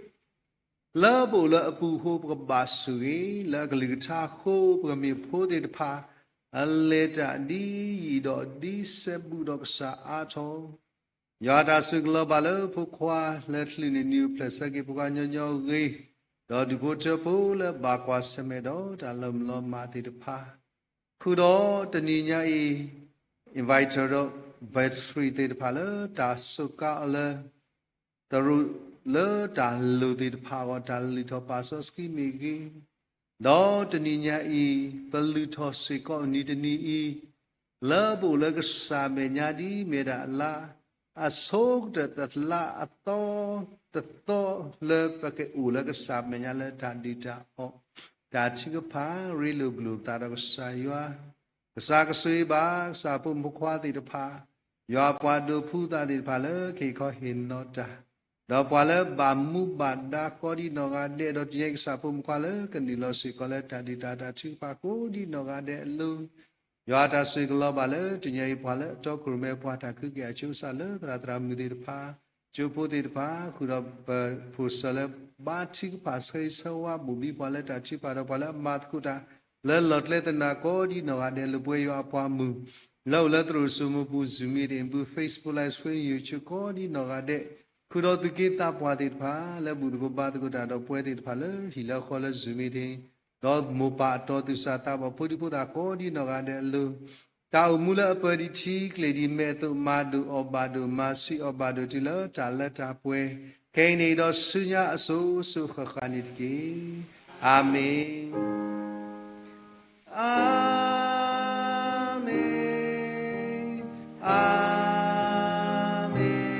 လၢပအိၣ်လၢအပူၤအဃိ ပကဘၣ်ဆိၣ်ဂ့ၤ, လၢအကလုၢ်ကထါအဃိ ပကမ့ၢ်ဖိသ့ၣ်တဖၣ်, အလဲၤတၢ်ဒ်ယံာ်ဒီးဒ်စဲဘူးဒီးကစၢ်အါထီၣ်, ယွၤတၢ်ဆိၣ်ဂ့ၤကလီၤဘၣ်လၢဖိခွါလၢချုးန့ၣ် နံၤအိၣ်ဖျဲၣ်ဆၢက့ၤဖိခွါညီညီဂ့ၤ, ဒီးဒူၣ်ဖိထၢဖိလၢဘၣ်ကွၢ်ဆၢၣ်မဲာ်ဒီးတၢ်လီၤမုၢ်လီၤမၢ်သ့ၣ်တဖၣ်, ဃုာ်ဒီးတနံၤညါအံၤ inviter ဒီး veterinary သ့ၣ်တဖၣ်လၢတၢ်စူးကါအီၤလၢ တရူးလၢတၢ်လိၣ်သ့ၣ်တဖၣ်အဂီၢ် တၢ်လုၢ်ထီၣ်ပာ်စီဆှံမ့ၢ်ဂ့ၤ, ဒီးတနံၤညါအံၤ ပလုၢ်ထီၣ်စ့ၢ်ကီးနံၤတနံၤအံၤ လၢပအိၣ်လၢကစၢ်မဲာ်ညါဒ်အမ့ၢ်ဒၣ်လါ အဆိကတၢၢ်တလါအသီတသီ လၢပကအိၣ်လၢကစၢ်မဲာ်ညါလၢတၢ်ဒုၣ်တၢ်အီၣ် တၢ်ထုကဖၣ် ရ့လိာ်ကလုၢ်သးဒီးကစၢ်ယွၤ ကစၢ်ကဆိၣ်ဂ့ၤဘၣ် ကစၢ်ဖိမုၣ်ဖိခွါသ့ၣ်တဖၣ်, ယွၤပှၤဒိးဖှူသးသ့ၣ်တဖၣ်လၢကဟ့ၣ်ခီဟ့ၣ်နီၤတၢ်, ဒီးပှၤလၢဘၣ်မူဘၣ်ဒါကိးဒံနီၢ်ဂၤဒဲး ဒီးတနံၤညါအံၤကစၢ်ဖိမုၣ်ဖိခွါလၢကနုာ်လီၤစ့ၢ်ကီးလၢတၢ်ဒုၣ်တၢ်အီၣ် တၢ်ထုကဖၣ်ကိးဒံနီၢ်ဂၤဒဲးအလိၤ ယွၤတၢ်ဆိၣ်ဂ့ၤကလီၤဘၣ်လၢတနံၤညါအံၤ ပှၤလၢအတီခိၣ်ရိၣ်မဲ ပှၤတၢ်ခုက့ၤအစိကစၢ်လၢသရၣ်သရၣ်မုၣ်သ့ၣ်တဖၣ်, ကၠိဖိသ့ၣ်တဖၣ်, ဃုာ်ဒီးပဖိၣ်စၢၤလၢဘါထုကဖၣ်ဆၢဂ့ၤဆၢဝါဘိၣ်ဘံပှၤလၢတၢ်ထုကဖၣ်ဒီးပှၤလၢအမၤသကိးတၢ် လၢလီၢ်ကျဲသနၢၣ်ကိးဒံနီၢ်ဂၤဒဲး လၢပဝဲယွၤအပှၤမုၣ် လၢအိၣ်လၢသရိာ်စိမိပူၤ Zoom meeting ပူၤ Facebook Live Stream YouTube ကိးဒံနီၢ်ဂၤဒဲး, ဃုာ်ဒီးသူၣ်က့သးပှၢ်သ့ၣ်တဖၣ် လၢဘူၣ်သကိးဘါသကိးတၢ်ဒီးပဝဲသ့ၣ်တဖၣ်လၢဟံၣ်လၢဃီလၢ Zoom meeting ဒီးမိၢ်ပၢ်အတီသူၣ်စၢ်သးဘီၣ်ဖိဒံဖိသၣ်ကိးဒံနီၢ်ဂၤဒဲးအလိၤ တၢ်အိၣ်မူလၢအပၢၢ်ဒံးထံကျဲၤဒံးမဲာ်အသိး မၤဒိၣ်အီၣ်ဘၣ်ဒိၣ် မၤဆံးအီၣ်ဘၣ်ဒိၣ်တုၤလၢတၢ်လၢတၢ်ပှဲၤ ခဲအံၤန့ၣ်ဒီးဆူညါအစိၤစိၤဃၣ်ဃၣ်န့ၣ်တက့ၢ်. အၤမ့ၣ်, အၤမ့ၣ်, အၤမ့ၣ်.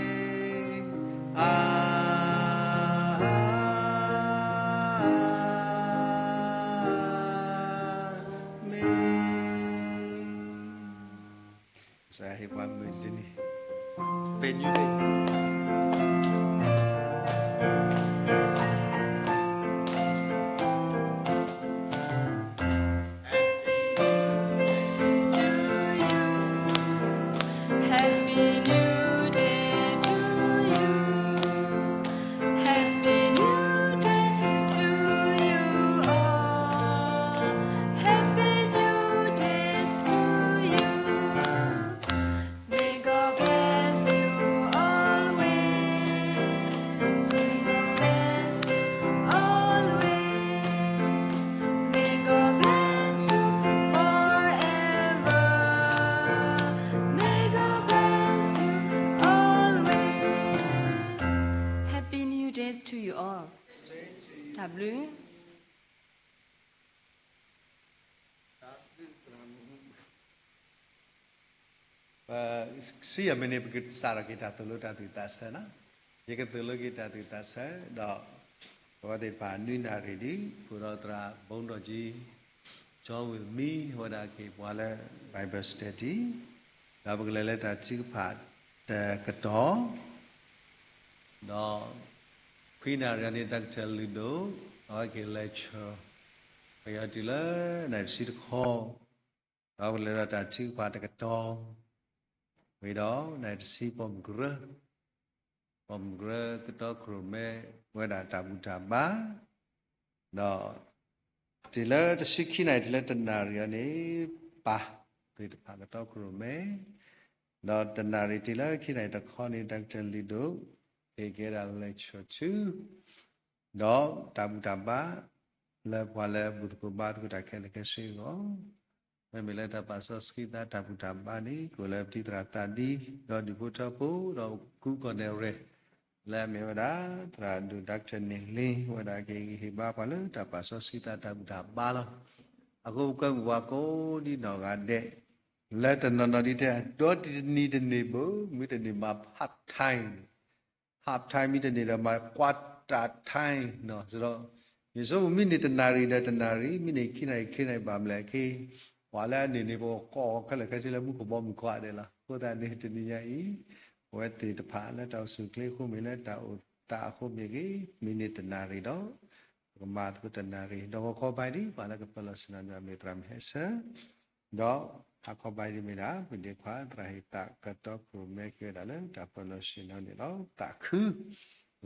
ကစၢ်ယွၤဟ့ၣ်ပှၤမုၢ်တနံၤ ပ့ၤနံၤ Happy New Day to you. Happy New Day to you all. Happy New Day to you. May God bless you always. May God bless you always. May God bless you forever. May God bless you always. Happy New Year to you all. တၢ်ဘျုး ပစံးအမ့ၢ်န့ၣ် ပကစးထီၣ်က့ၤတၢ်သိၣ်လိတၢ်သူၣ်သးဆၢနီၤ. ယကသိၣ်လိက့ၤတၢ်သူၣ်သးဆၢ ဒီး ပဝဲသ့ၣ်တဖၣ်နွံနၣ်ရံၣ်ဒ် ဃုာ်ဒီးသရၣ်ဘီဒီကၠံ John with me ဝဲဒၣ်က့ၤပှၤလၢ Bible study ဒီးပကလဲၤလၢတၢ်ထုကဖၣ်တကတီၢ် ဒီး ခွံနၣ်ရံၣ်အံၤန့ၣ် Doctor လုၢ်ဒိၣ် အဝဲက့ၤ lecture ပယီၤတုၤလၢနၣ်ရံၣ်တဆံတခီ ဒီးပကလဲၤဒီးတၢ်ထုကဖၣ်တကတီၢ် ဝံၤဒီးနၣ်ရံၣ်တဆံပိာ်မုၣ်ကရၢ ပိာ်မုၣ်ကရၢကတီခိၣ်ရိၣ်မဲ ဝဲဒၣ်တၢ်ဘူၣ်တၢ်ဘါ ဒီး တုၤလၢတဆံခံနၣ်ရံၣ်တုၤလၢတနၣ်ရံၣ်အံၤန့ၣ် ပၢ်သ့ၣ်တဖၣ်ကတီခိၣ်ရိၣ်မဲ ဒီးတနၣ်ရံၣ်တုၤလၢခံနၣ်ရံၣ်တခီန့ၣ် Doctor လုၢ်ဒိၣ် က့ၤကဲဒၣ် lecture two ဒီးတၢ်ဘူၣ်တၢ်ဘါ လၢပှၤလၢဘူၣ်သကိးဘါသကိးတၢ်ခဲလၢာ်ခဲဆ့အဂီၢ် မ့မ့ၢ်လၢတၢ်ပာ်စီဆှံသးတၢ်ဘူၣ်တၢ်ဘါန့ၣ် ကအိၣ်လၢပတံၤသရၣ်သးဒံ ဒီးဒူၣ်ဖိထၢဖိ ဒီးကူကီၢ်နဲၣ်ရဲၣ် လၢအမ့ၢ်ဝဲဒၣ် သရၣ်ဒိၣ် Doctor န့ၣ်လ့ ဝဲဒၣ်က့ၤဟ့ၣ်ဘါပှၤလၢတၢ်ပာ်စီဆှံသးတၢ်ဘူၣ်တၢ်ဘါလီၤ. အဃိပကွဲမုာ်ပှၤကိးဒံနီၢ်ဂၤဒဲး လၢတနီၤနီၤဒ်တဲ ဒီတနံၤတန့ၢ်ဘၣ် မ့ၢ်တန့ၢ်မး part time part time မ့ၢ်တန့ၢ်ဒီးမၤ quarter time နီၤ စဒီး မ့ၢ်ဆိမိၣ်မ့ၢ်န့ၢ်တနၣ်ရံၣ်ဒီးတနၣ်ရံၣ် မ့ၢ်န့ၢ်ခံနၣ်ရံၣ်ခံနၣ်ရံၣ်ဘၣ်မလဲၣ်ခ့ ပှၤလၢအန့ၢ်န့ၢ် ပကိးခဲလၢာ်ခဲဆ့လၢမူခိၣ်ဘီမုၢ်ခွါဒဲးလီၤ. အဃိသတးန့ၣ် တနံၤညါအံၤ ပဝဲသ့ၣ်တဖၣ်လၢတၢ်အိၣ်ဆူၣ်အိၣ်ချ့အဃိမ့ၢ်ဂ့ၤ လၢတၢ်အိၣ်သးအဃိမ့ၢ်ဂ့ၤ မ့ၢ်န့ၢ်တနၣ်ရံၣ်ဒီး ပကမၤသကိးတနၣ်ရံၣ် ဒီးပခီပညီဒ် ပှၤလၢကပၢၤလီၢ်ဆ့ၣ်နီၤန့ၣ် မ့ၢ်သရၣ်မုၢ်ဟဲဆၢ ဒီးဟးခီပညီဒ်မ့ၢ်ဒၣ် ပဒ့ခွါ သရၣ်ဟ့ၣ်သးကတီခိၣ်ရိၣ်မဲက့ၤဝဲဒၣ်လၢတၢ်ပၢၤလီၢ်ဆ့ၣ်နီၤန့ၣ်ဒီး သးခု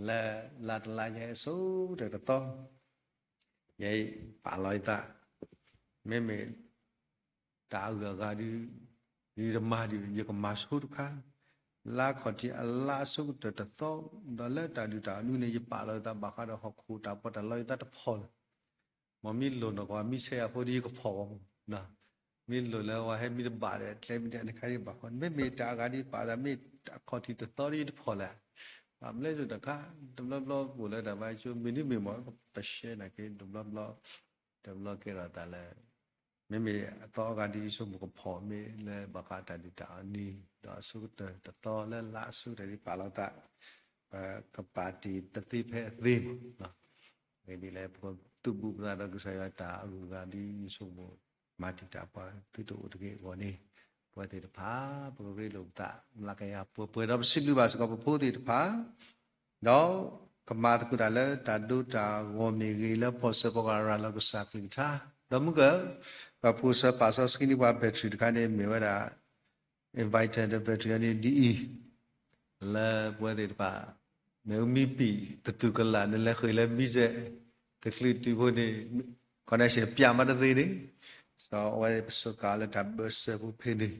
လၢလါတလါညါအစိၤတကတီၢ် ယဲပာ်လီၤယသး မ့မ့ၢ် တၢ်အဂုၤအဂၤဒ် ဒ်တမၤဒ် ယကမၤဆိတခါ လါခီၣ်ထံးအလါအဆိကတၢၢ်တသီ ဒီးလၢတၢ်ဒုးတၢ်အီၣ်နွံန့ၣ် ယပာ်လီၤယသးဘၣ်ဃးဒီးဟီၣ်ခိၣ်တၢ်ပီးတၢ်လီယသးတဖီၣ်လၢၤ မ်မ့ၢ်လိၣ်နီၢ်ကီၢ်မ့ၢ်ဆဲးအဃိဒီးယကဖီၣ်အီၤမး, မ့ၢ်လိၣ်လၢဝဲဟဲမ့ၢ်တဘၣ်ဒီး ကျဲမ့ၢ်ဒ်န့ၣ်ခါဒ်ဘၣ်ဃီ မ့မ့ၢ်တၢ်အဂၤဒ်ပာ်သးမ့ၢ်အခီၣ်ထံးတသီဒီးယတဖီၣ်လၢၤ, ဘၣ်မနုၤလဲၣ်တခါ တဘျီဘျီအိၣ်လၢတၢ်ဘါယွၤဆိ မ့ၢ်ဒ်မ့ၢ်မး ပရှဲနာ်က့ တဘျီဘျီ တဘျီကဲထီၣ်သးလၢ မ့မ့ၢ်အသီအဂၤဒ်ယဆိကမိၣ်ကဖီၣ်မ့ၢ်လၢဘၣ်ဃးတၢ်ဒုးတၢ်အီၣ်နွံ ဒီးအဆိကတၢၢ်တသီလၢလါအဆိကတၢၢ်ဒ်ပာ်လီၤသး ပကပာ်တ့ၢ်တသ့ဖဲအသ့မး, အဂ့ၢ်ဒ်လဲၣ် ပကသုးဘူးပသးဒီးကစၢ်ယွၤတၢ်အဂုၤအဂၤဒ်ယဆိကမိၣ် မၤတံာ်တာ်ပှၤသုတအိၣ်တဂ့ၤအဂီၢ်န့ၣ်, ပဝဲသ့ၣ်တဖၣ် ပကရ့လိာ်ပသး လၢကယၤပှဲၤပှဲၤဒီးပစံးဘျုးဘၣ်စ့ၢ်ကီးပဖိသ့ၣ်တဖၣ် ဒီးကမၤသကိးတၢ်လၢတၢ်ဒိတၢ်ဂီၢ်မ့ၢ်ဂ့ၤ လၢဖီၣ်စၢၤဖီၣ်ကရၢလီၤကစၢ်ကလုၢ်ကထါ, ဒီးမုၢ်ကၢၢ် ပှၤဖိၣ်စၢၤပာ်စီဆှံန့ၢ်ပှၤ battery တခါန့ၣ် မ့ၢ်ဝဲဒၣ် inverter ဒီး battery အီၤန့ၣ်ဒ်အံၤ, လၢပဝဲသ့ၣ်တဖၣ် နမ့ၢ်ပံာ်တတူၢ်ကလာ် နလဲၤဃ့ၢ်လၢ မံစဲး တချုးတုၤဖိန့ၣ် connection ပျးမးတသ့န့ၣ်, စီၤအဝဲပစူးကါလၢတၢ်ဘၢၣ်စၢၤဖိဖဲန့ၣ်,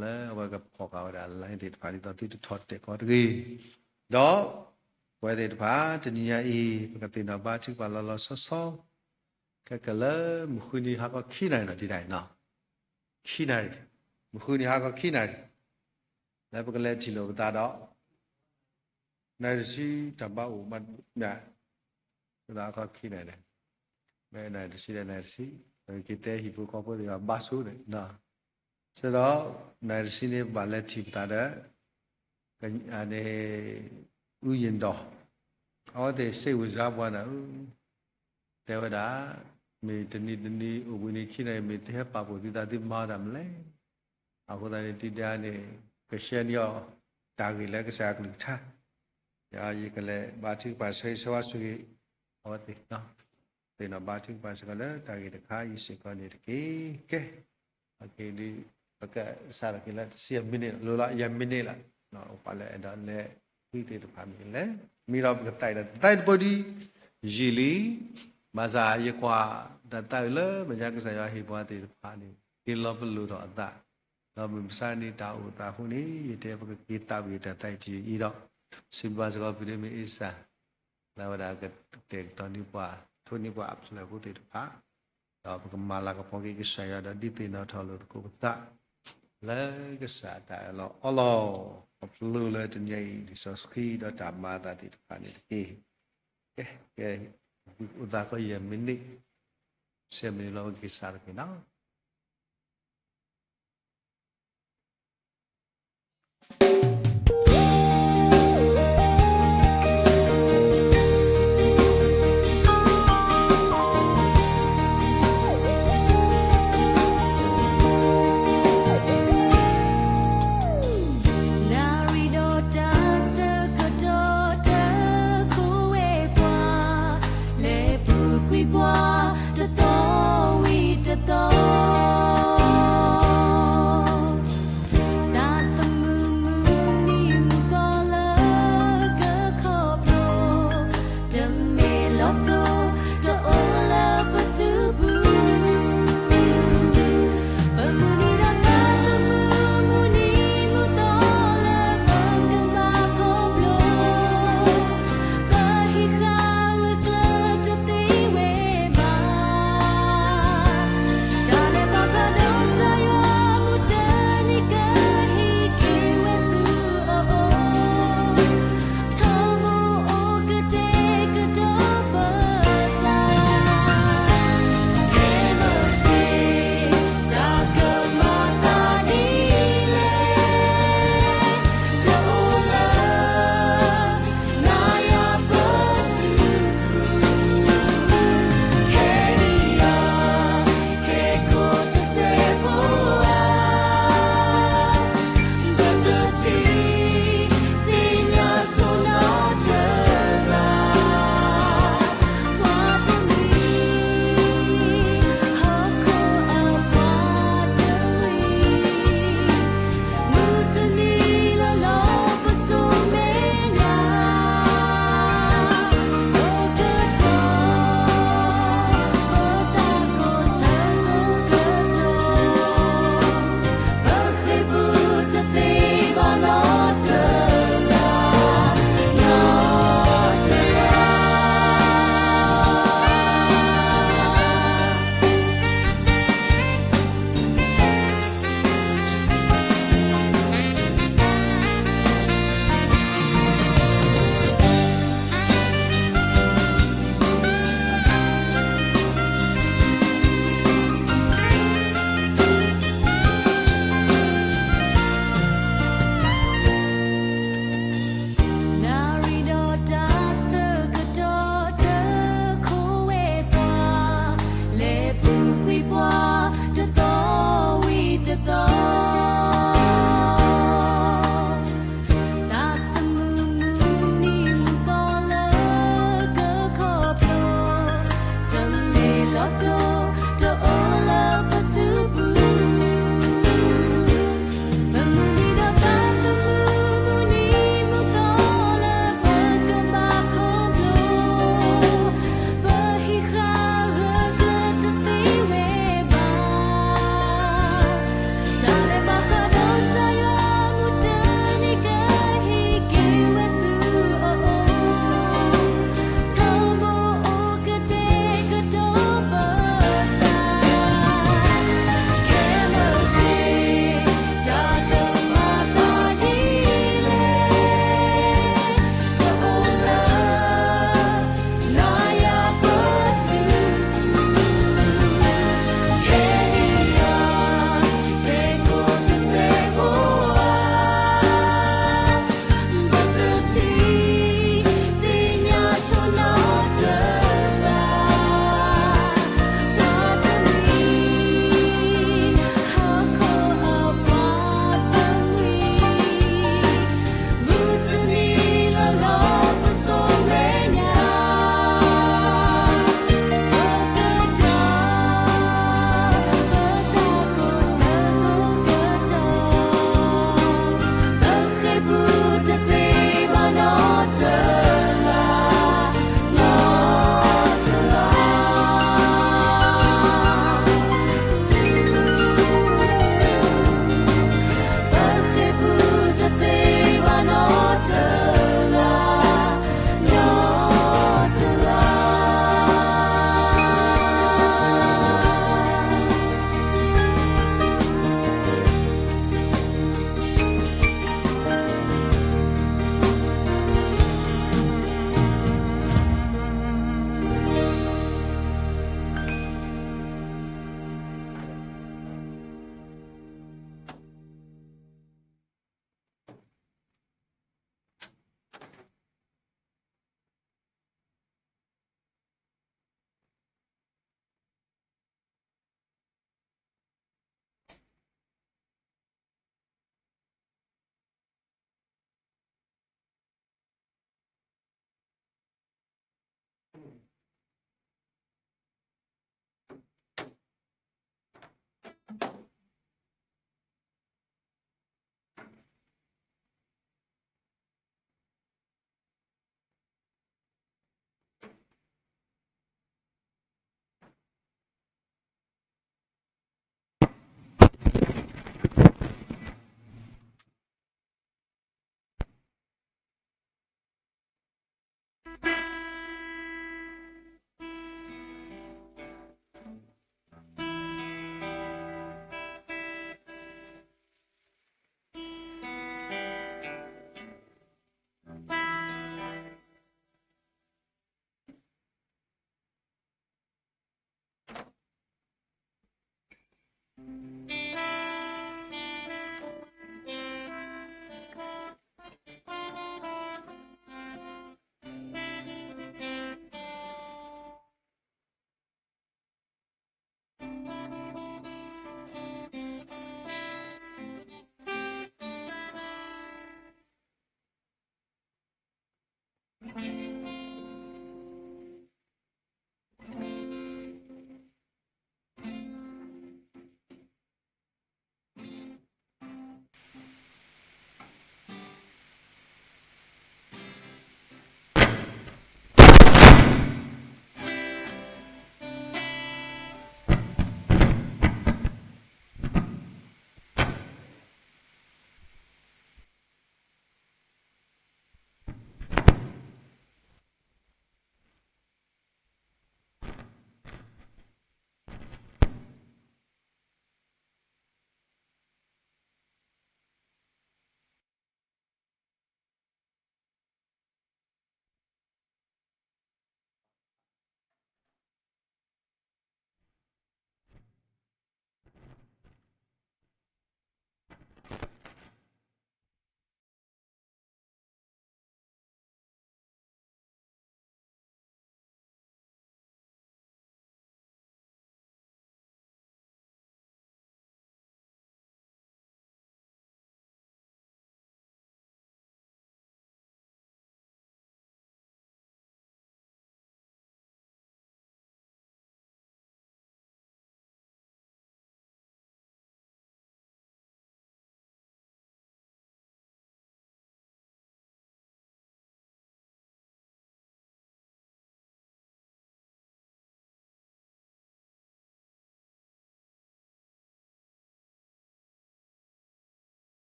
လၢအဝဲကဖီၣ်ဃာ်ဝဲဒၣ် line သ့ၣ်တဖၣ် ဒ်သိးသုတထီၣ်တဲာ်ကီးတဂ့ၤ, ဒီးပဝဲသ့ၣ်တဖၣ် တနံၤညါအံၤ ပကသ့ၣ်နီၣ်ဘါထုကဖၣ်လီၤလီၤဆီဆီ ခဲကလၢ မုၢ်ဃုနံၤဟါခီခံနၣ်ရံၣ်နီၤ ဒ်တၢ်အံၤနီၤ, ခံနၣ်ရံၣ်, မုၢ်ဃုနံၤဟါခီခံနၣ်ရံၣ်, လၢပကလဲၤထံၣ်လိာ်ပသးဒီး နၣ်ရံၣ်တဆံတၢ်ဘါအိၣ်မး မ့ၢ်ဟါခီခံနၣ်ရံၣ်န့ၣ်, မ့ၢ်နၣ်ရံၣ်တဆံဒီးနၣ်ရံၣ်တဆံ, ပကက့ၤတဲဟံၣ်ဖိဃီဖိသ့ၣ်တဖၣ်ဘါဆိန့ၣ်, ဆၢဒီး နၣ်ရံၣ်တဆံန့ၣ် ပဘၣ်လဲၤထံၣ်ပသးဒီး န့ၣ် အူယံၤဒီး အဝဲသ့ၣ်စိတ်ဝင်စားပှၤန့ၣ် တဲဝဲဒၣ် မ့ၢ်တနံၤတနံၤအိၣ်ဘှံးနံၤခံနၣ်ရံၣ် မ့ၢ်တဟဲပာ်ဖှိၣ်သုသးသုမၤတၢ်မနုၤလဲၣ်. အဃိသတးန့ၣ် တံၤဒါန့ၣ် ကရှဲန့ၢ်အီၤ တၢ်ဂ့ၢ်လၢကစၢ်ယွၤကလုၢ်ကထါ, ယကလဲၤဘါထုကဖၣ်ဆၢဂ့ၤဆၢဝါဆိၣ်ဂ့ၤ အဝဲသ့ၣ် သ့ၣ်နီၣ်ဘါထုကဖၣ်စ့ၢ်ကီးလၢတၢ်ဂ့ၢ်တခါအံၤစ့ၢ်ကီးန့ၣ်တက့ၢ်. ကဲ, အက့ၤဒ် ပကစးထီၣ်က့ၤလၢတဆံယဲၢ်မံးနံး လိၤလီၤယဲၢ်မံးနံးလီၤ. ပှၤလၢအဲၣ်ဒိးလဲၤဃုသ့ၣ်တဖၣ်မ့ၢ်လဲၤ, မ့ၢ်ဒီးပကသးအံၤဒီး သးအံၤတပူၤဒ်ယံာ်လံ. ဘၣ်ဆၣ်ယကွၢ်တၢ်သးအုးလၢမဲာ်ညါကစၢ်ယွၤဟ့ၣ်ပှၤသ့ၣ်တဖၣ်န့ၣ် က့ၤလီၤပလိာ်ထီၣ်အသး, ဒီးမုၢ်မဆါန့ၣ်တၢ်အိၣ်သးအဃိန့ၣ် ယတဲပကက့ၤသးဝံၣ်တၢ်သးအံၤတယံာ်အံၤဒီး စံးဘျုးဘၣ်စ့ၢ်ကီး ဖံဒ့မ့ၢ်အ့စၢ် လၢဝဲဒၣ်ကတဲာ်ကတီၤန့ၢ်ပှၤ ထိးန့ၢ်ပှၤအဖျၢၣ်ဖိသ့ၣ်တဖၣ်, ဒီးပကမၤလၤကပီၤက့ၤကစၢ်ယွၤဒီးဒုးသ့ၣ်နီၣ်ထီၣ်လိာ်သကိးပသး လၢကစၢ်အတၢ်အၢၣ်လီၤအီလီၤ ပပျုၤလၢတနံၤအံၤ လံာ်စီဆှံဒီးတၢ်မၤအသးသ့ၣ်တဖၣ်န့ၣ်တက့ၢ်. ကဲ, ကဲ, အိၣ်သးကီးယဲၢ်မံးနံး, ဆံမံးနံးလီၤ ပက့ၤစးထီၣ်က့ၤနီၤ.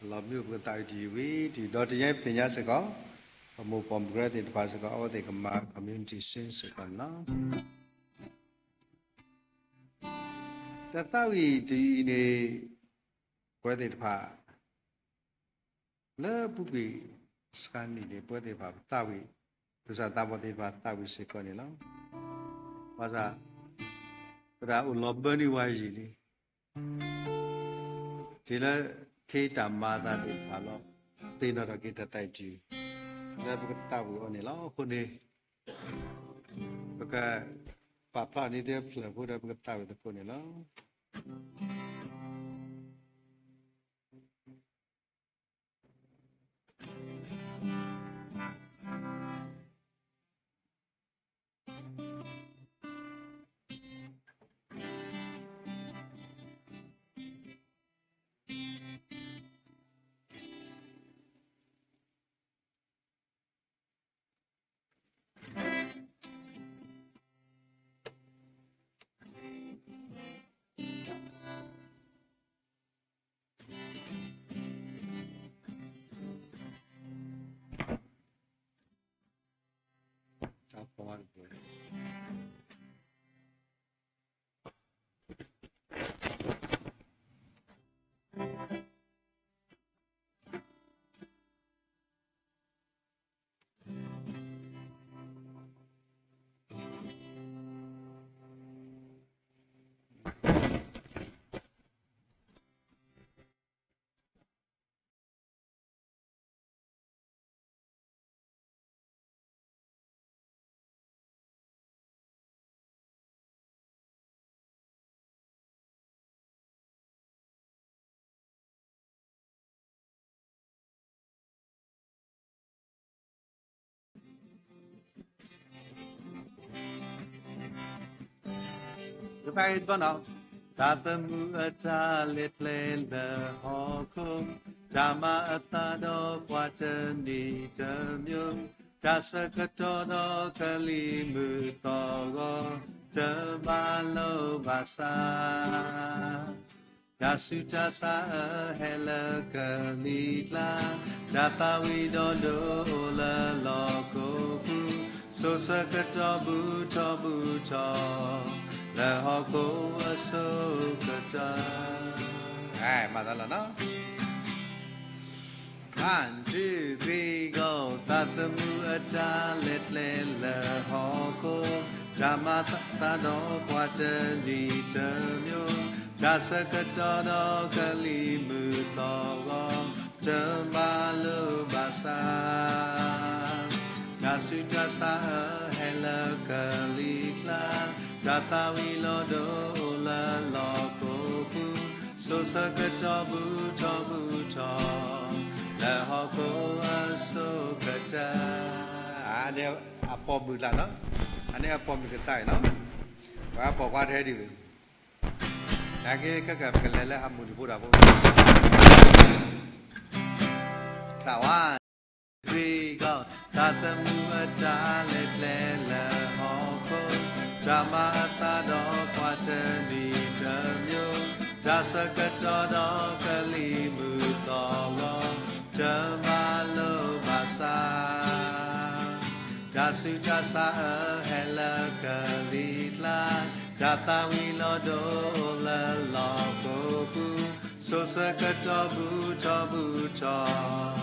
လီၤမ့ၢ်ပကသးဝံၣ်တယုၢ်ဝံၤတယုၢ် ဒီးတယဲၢ်ပသ့ၣ်ညါစ့ၢ်ကီး ပမိၢ်ပိာ်မုၣ်ကရၢသ့ၣ်တဖၣ်စ့ၢ်ကီး အဝဲသ့ၣ်ကမၤ community sing စ့ၢ်ကီးန့ၣ်လီၤ. တၢ်သးဝံၣ်တယုၢ်အံၤန့ၣ် ပဝဲသ့ၣ်တဖၣ် လၢပူၤကွံာ်စှၤနံၣ်န့ၣ် ပဝဲသ့ၣ်တဖၣ်ပသးဝံၣ် ပကစၢ်သးဘီၣ်သ့ၣ်တဖၣ်သးဝံၣ်စ့ၢ်ကီးန့ၣ်လီၤ. ဘၣ်ဆၣ် ပတၢ်အိၣ်လီၤဘၢန့ၢ်ဝဲအယံာ်လံ တုၤလၢခ့တၢ်မၤအသးသ့ၣ်တဖၣ်လီၤ သ့ၣ်နီၣ်ထီၣ်က့ၤတၢ်သးဝံၣ်တယုၢ် လၢပကသးဝံၣ်အီၤန့ၣ်လီၤ. အဃိန့ၣ် ပကပာ်ဖျါန့ၢ်သ့ဖျၢၣ်ဖိဒီး ပကသးဝံၣ်သကိးန့ၣ်လီၤ. တၢ်သမူအတၢ်လဲၤကျဲလၢဟီၣ်ခိၣ်, တၢ်မၤအသးဒီးပှၤတနံၤတမံၤ, တၢ်ဆၢကတီၢ်ဒီးကလံၤမုၢ်သီၣ်ဂီၤ, တမၤလိာ်ဘၣ်ဆၣ် တၢ်ဆူးတၢ်ဆါအဟဲလၢကလံၤကျါ, တၢ်သးဝံၣ်ဒီးဒိၣ်လၢလီၢ်ကိးပူၤ, စိၤဆၢကတီၢ်ဘူးထီၣ်ဘူးထီၣ်, လၢဟီၣ်ခိၣ်အစိၤကတၢၢ်. မၤသးလီၤနီၤ. One, two, three, go. သးသမူအတၢ်လဲၤကျဲလၢဟီၣ်ခိၣ်, တၢ်မၤအသးဒီးပှၤတနံၤတမံၤ, တၢ်ဆၢကတီၢ်ဒီးကလံၤမုၢ်သီၣ်ဂီၤ, တမၤလိာ်ဘၣ်ဆၣ် တၢ်ဆူးတၢ်ဆါအဟဲလၢကလံၤကျါ, တၢ်သးဝံၣ်လီၤဒိၣ်လၢလီၢ်ကိးပူၤ, စိၤဆၢကတီၢ်ဘူးထီၣ်ဘူးထီၣ်, လၢဟီၣ်ခိၣ်အစိၤကတၢၢ်. အန့ၣ်အပိာ်မုၣ်ကျါနီၤ, အန့ၣ်အပိာ်မုၣ်ကသးအံၤနီၤ, ပှၤပိာ်ခွါတဟဲဒံးဘၣ်. နာ်က့ ကကပကလဲၤလၢ harmony ဖိတၢ်ဖိ, စးဝါ သးသမူအတၢ်လဲၤကျဲလၢဟီၣ်ခိၣ်, တၢ်မၤအသးဒီးပှၤတနံၤတမံၤ, တၢ်ဆၢကတီၢ်ဒီးကလံၤမုၢ်သီၣ်ဂီၤ, တမၤလိာ်ဘၣ်ဆၣ် တၢ်ဆူးတၢ်ဆါအဟဲလၢကလံၤကျါ, တၢ်သးဝံၣ်လီၤဒိၣ်လၢလီၢ်ကိးပူၤ, စိၤဆၢကတီၢ်ဘူးထီၣ်ဘူးထီၣ်,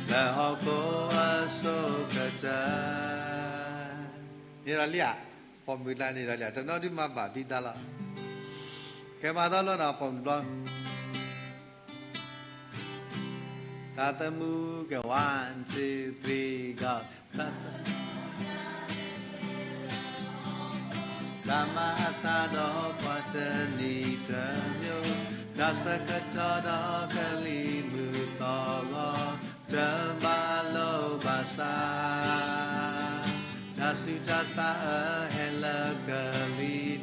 လၢဟီၣ်ခိၣ်အစိၤကတၢၢ်. န့ၣ်ဒီးလံဧါ, ပိာ်မုၣ်ကျါန့ၣ်ဒီးလံဧါ, တနီၤဒုးမၤဘၣ်ဘံသးလီၤ. ကဲမၤသီလီၤနီၤ ပိာ်မုၣ်ဘျီ သးသမူကဲ one, two, three, go. တၢ်မၤအသးဒီးပှၤတနံၤတမံၤ, တၢ်ဆၢကတီၢ်ဒီးကလံၤမုၢ်သီၣ်ဂီၤ, တမၤလိာ်ဘၣ်ဆၣ် တၢ်ဆူးတၢ်ဆါအဟဲလၢက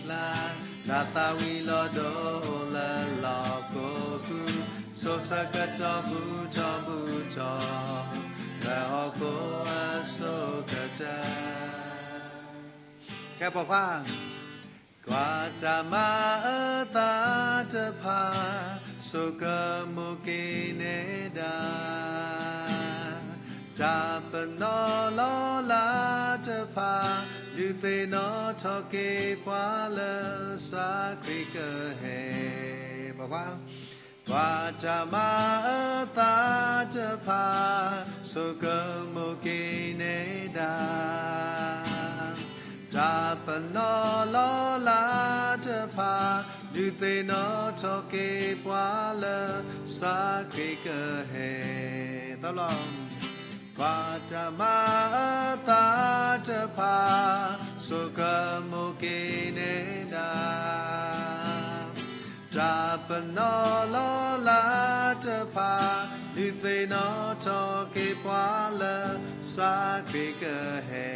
လံၤကျါ, တၢ်သးဝံၣ်လီၤဒိၣ်လၢလီၢ်ကိးပူၤ, စိၤဆၢကတီၢ်ဘူးထီၣ်ဘူးထီၣ်, လၢဟီၣ်ခိၣ်အစိၤကတၢၢ်. ကဲပိာ်ခွါ, ကွၢ်တၢ်မၤအသးတဖၣ် ဆိကမိၣ်က့ၤနဲဒၣ် တၢ်ပနီၣ်လီၤလးတဖၣ် ဒုးသ့ၣ်နီၣ်ထီၣ်က့ၤပှၤလၢ စးခရံာ်ကဟဲ ပှၤ ပှၤတၢ်မၤအသးတဖၣ် ဆိကမိၣ်က့ၤနဲဒၣ် တၢ်ပနီၣ်လီၤလးတဖၣ် ဒုးသ့ၣ်နီၣ်ထီၣ်က့ၤပှၤလၢ စးခရံာ်ကဟဲ သီလီၤ ပှၤတၢ်မၤအသးတဖၣ် ဆိကမိၣ်က့ၤနဲဒၣ် တၢ်ပနီၣ်လီၤလးတဖၣ် ဒုးသ့ၣ်နီၣ်ထီၣ်က့ၤပှၤလၢ စးခရံာ်ကဟဲ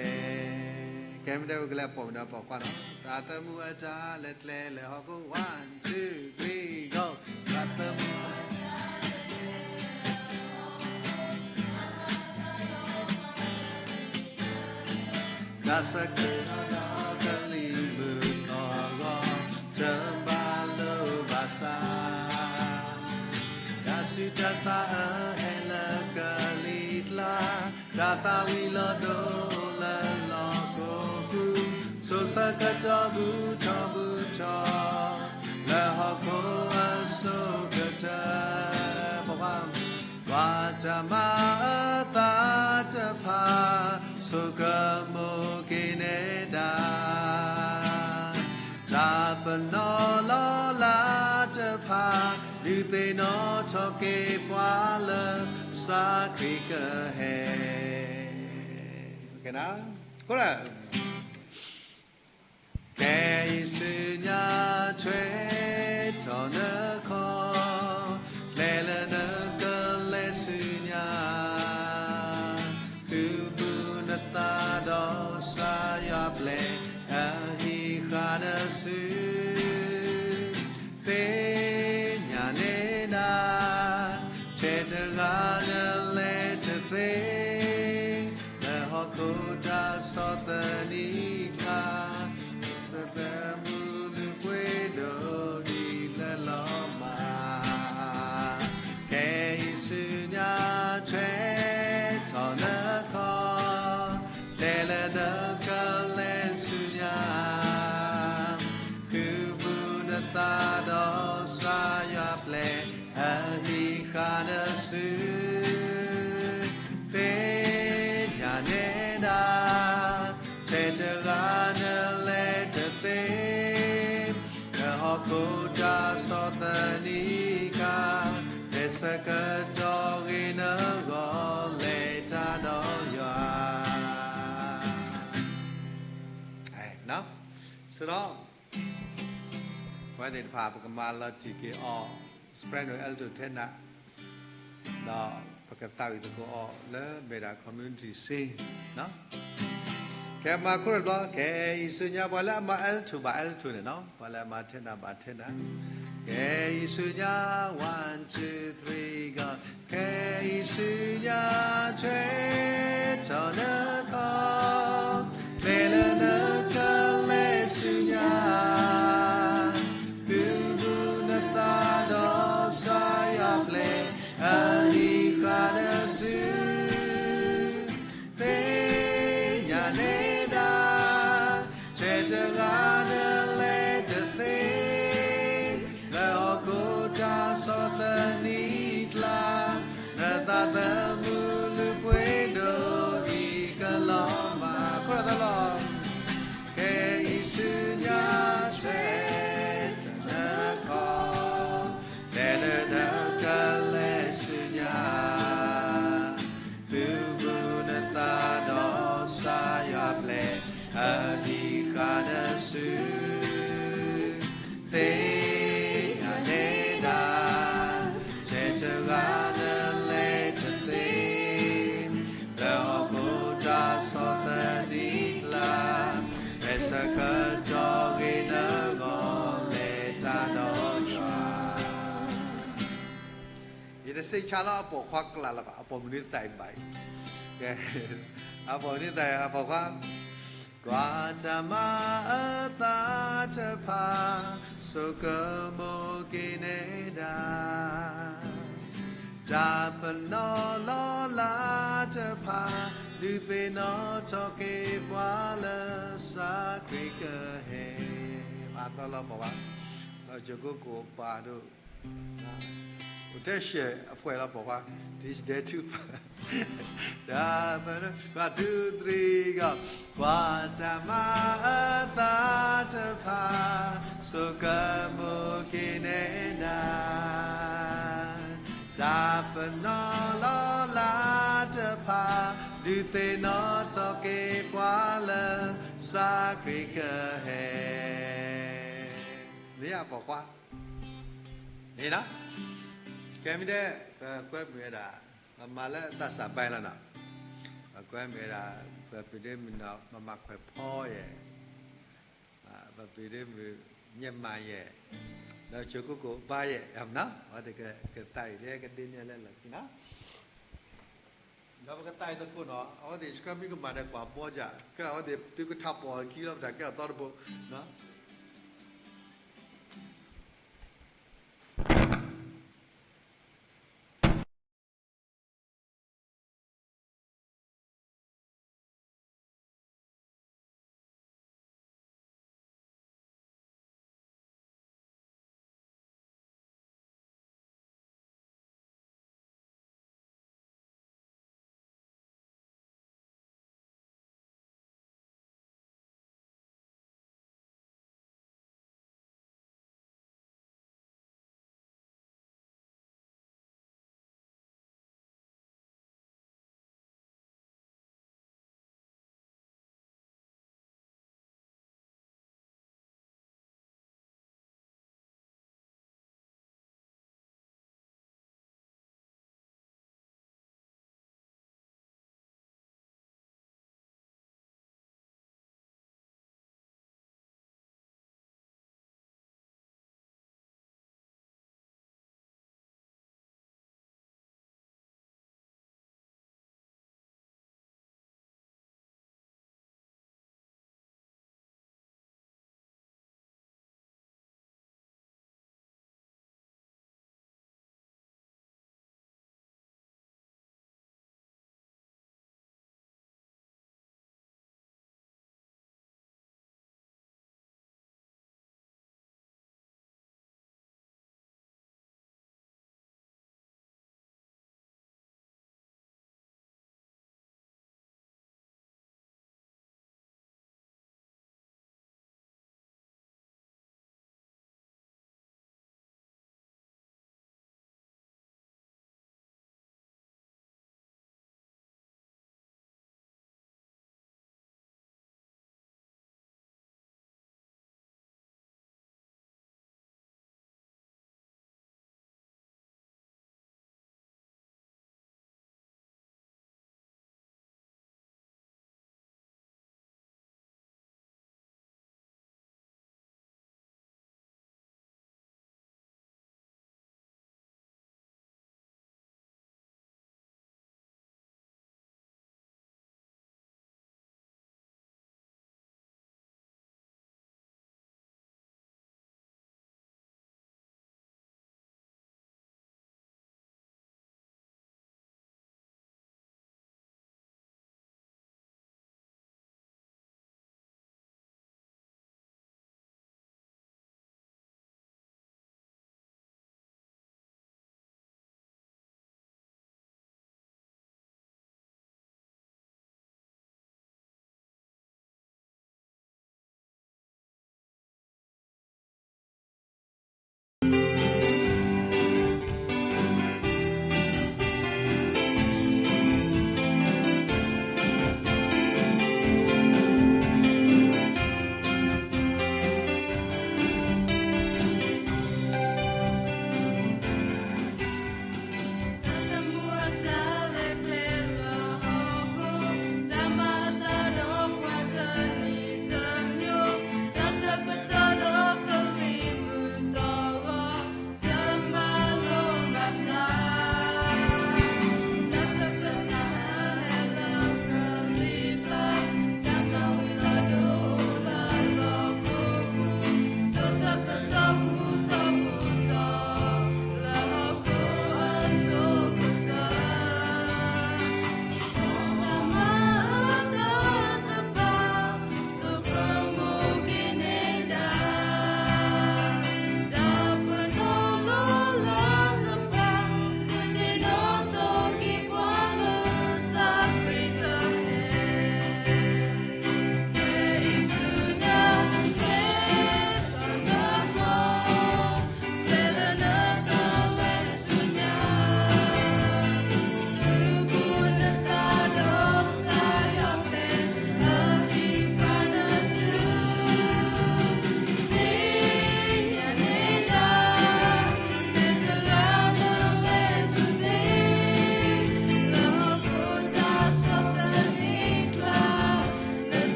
ကဲမ့ၢ်တဲဝဲကလဲၤပိာ်မုၣ်ဒီးပိာ်ခွါနီၤ တၢ်သမူအတၢ်လဲၤကျဲလၢဟီၣ်ခိၣ် one, two, three, go. တၢ်သမူ တၢ်ဆၢကတီၢ်ဒီးကလံၤမုၢ်သီၣ်ဂီၤ တဘၣ်လိာ်ဘၣ်စး တၢ်ဆူးတၢ်ဆါအဟဲလၢကလံၤကျါ တၢ်သၣ်ဝံၤလီၤဒိလၢလီၢ်ခိၣ်ပူၤ ဆိၣ်ဆၢကတီၢ်ဘူးထီၣ်ဘူးထီၣ် လၢဟီၣ်ခိၣ်အစိကတၢၢ် ပှၤ ပှၤတၢ်မၤအသးတဖၣ် ဆိကမိၣ်က့ၤနဲဒၣ် တၢ်ပနီၣ်လီၤလးတဖၣ် ဒုးသ့ၣ်နီၣ်ထီၣ်က့ၤပှၤလၢ စးခရံာ်ကဟဲ ကဲ အံၤဆူညါ ထွဲထီၣ်နခီၣ် ကျဲလၢနကလဲၤဆူညါ သုးဘူးနသးဒီးစးယွၤပျဲၢ် အဟံးဃာ်နစု သ့ၣ်ညါနဲဒၣ် ထဲတဂၤနလဲၤတသ့ လၢဟီၣ်ခိၣ်တၢ်ဆီၣ်သနံးကျါ သးသမူလုၢ်ပှ့ၤဒိၣ်အံၤလၢလီၤမၢ် ကဲအံၤဆူညါ ထွဲထီၣ်နခီၣ် ကျဲလၢနကလဲၤဆူညါ သုးဘူးနသးဒီးစးယွၤပျဲၢ် အဟံးဃာ်နစု သ့ၣ်ညါနဲဒၣ် ထဲတဂၤနလဲၤတသ့ လၢဟီၣ်ခိၣ်တၢ်ဆီၣ်သနံးကျါ ဖဲဆၢကတီၢ်ဂ့ၤနဂီၢ် လဲၤတၢ်ဒီးယွၤ ဆိုတော့ ပဝဲသ့ၣ်တဖၣ် ပကမၤလီၤတံၢ်က့ၤအီၤ soprano alto tenor ဒီးပကသးဝံၣ်သကိးအီၤလၢ Meda Community Sing ကဲမၤခိၣ်တဘျီ ကဲအံၤဆူညါ ပှၤလၢအမၤ alto ဘၣ် alto န့ၣ်နီၤ ပှၤလၢအမၤ tenor ဘၣ် tenor ကဲအံၤဆူညါ one, two, three, go ကဲအံၤဆူညါ ထွဲထီၣ်နခီၣ် ကျဲလၢနကလဲၤဆူညါ သုးဘူးနသးဒီးစးယွၤပျဲၢ် အဟံးဃာ်နစု သ့ၣ်ညါနဲဒၣ် ထဲတဂၤနလဲၤတသ့ လၢဟီၣ်ခိၣ်တၢ်ဆီၣ်သနံးကျါ နသးသမူလုၢ်ပှ့ၤဒိၣ်အံၤကလီၤမၢ် ခိၣ်ဒီးသီလီၤ ကဲအံၤဆူညါ ထွဲထီၣ်နခီၣ် ကျဲလၢနကလဲၤဆူညါ သုးဘူးနသးဒီးစးယွၤပျဲၢ် အဟံးဃာ်နစု သ့ၣ်ညါနဲဒၣ် ထဲတဂၤနလဲၤတသ့ လၢဟီၣ်ခိၣ်တၢ်ဆီၣ်သနံးကျါ ဖဲဆၢကတီၢ်ဂ့ၤနဂီၢ် လဲၤတၢ်ဒီးယွၤ ယတစံးဆါလီၤအပိာ်ခွါကျါလၢၤဘၣ် အပိာ်မုၣ်နသးအံၤဘၣ်အံၤ အပိာ်မုၣ်နသးအံၤ အပိာ်ခွါ ကွၢ်တၢ်မၤအသးတဖၣ် ဆိကမိၣ် က့ၤနဲဒၣ် တၢ်ပနီၣ်လီၤလးတဖၣ် ဒုးသ့ၣ်နီၣ်ထီၣ်က့ၤပှၤလၢ စးခရံာ်ကဟဲ မၤသီလီၤပှၤဘၣ်, ဒီးယကိၣ်ကိၣ်ပၤဒိၣ် အိၣ်ထဲရှဲအဖှဲးလီၤပှၤဘၣ်, တံၤဒဲးထူၣ်ပၤ တၢ်ပနီၣ် one, two, three, go. ကွၢ်တၢ်မၤအသးတဖၣ် ဆိကမိၣ်က့ၤနဲဒၣ် တၢ်ပနီၣ်လီၤလးတဖၣ် ဒုးသ့ၣ်နီၣ်ထီၣ်က့ၤပှၤလၢ စးခရံာ်ကဟဲ မ့ၢ်အပိာ်ခွါ န့ၣ်လီၤ. ကဲမ့ၢ်ဒဲး ပကွဲမုာ်ဝဲဒၣ် ပမၤလၢသးစၢ်ဘါလီၤနီၤ, ပကွဲမုာ်ဝဲဒၣ် ပပှ့ၤဒ့မုၢ်နီၤ မမၤခွဲးဖီယဲၢ်, ပပှ့ၤဒ့မုၢ် ညဲမၤယဲၢ်, ဒီးဆိကိၣ်ကိၣ်ဘါယဲၢ်နီၤ, အဝဲသ့ၣ်ကသးအံၤလၢကဒ့န့ၢ်လၢလီၢ်ခံနီၤ ဒီးပကသးအံၤသကိးနီၤ, အဝဲသ့ၣ်ဆှၢမံကမၣ်ဒီးကွၢ်ဘီယၤ, ကဲအဝဲသ့ၣ်သုကထးပိာ်အခံလီၤ ပတၢ်ကဲထီၣ်သီတဘိနီၤ.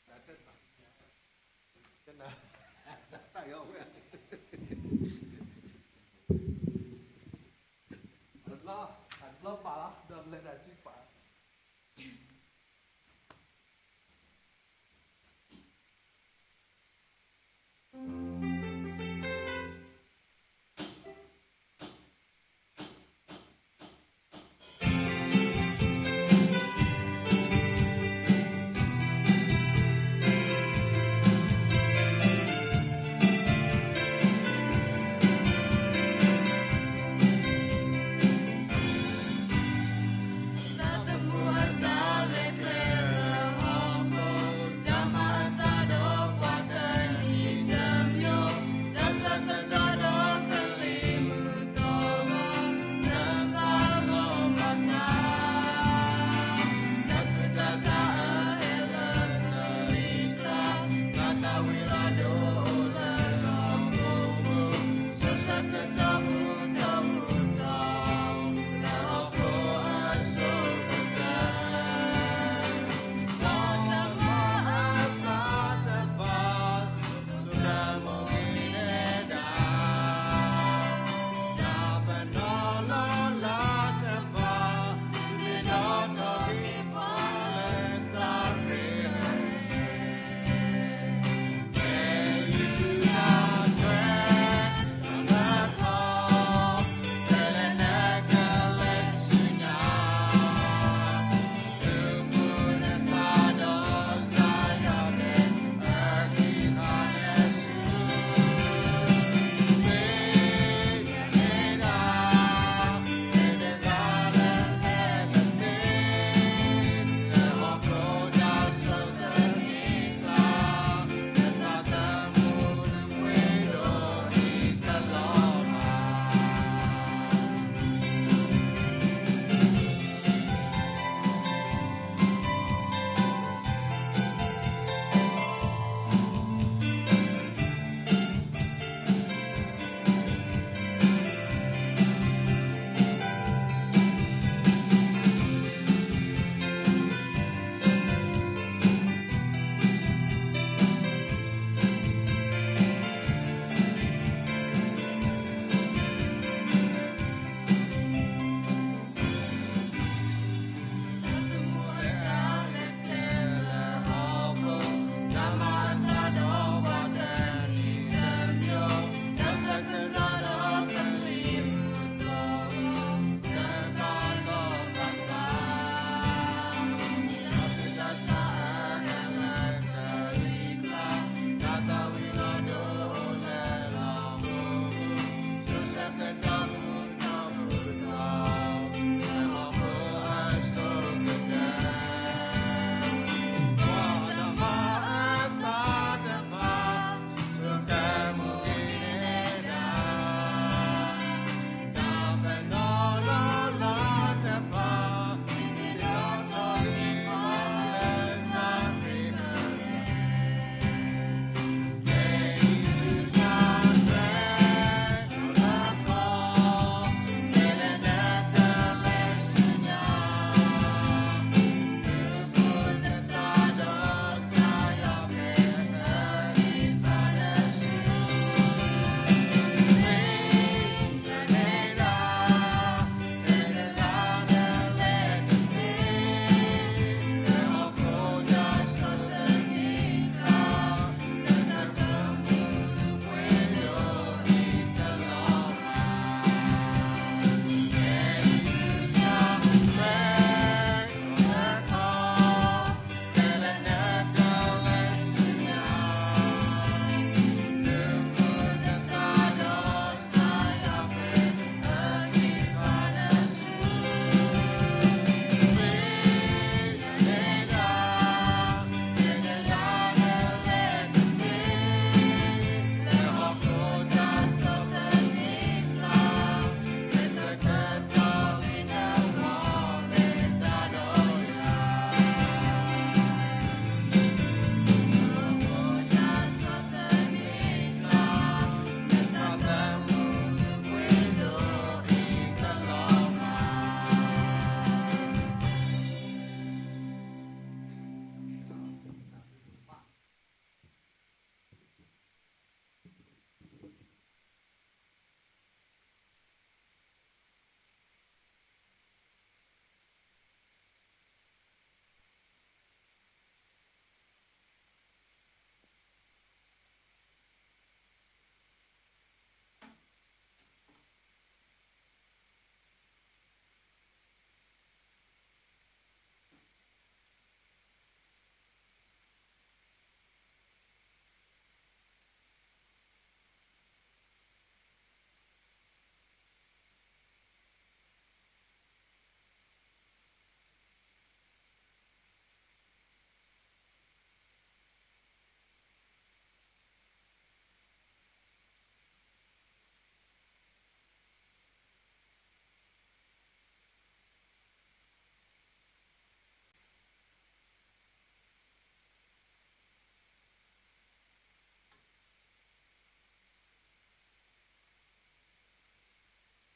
တၢ်တၢ်တၢ် တၢ်တၢ် တၢ်တၢ် တဘျီပာ်လီၤ ဒီးလဲၤတၢ်စုပာ်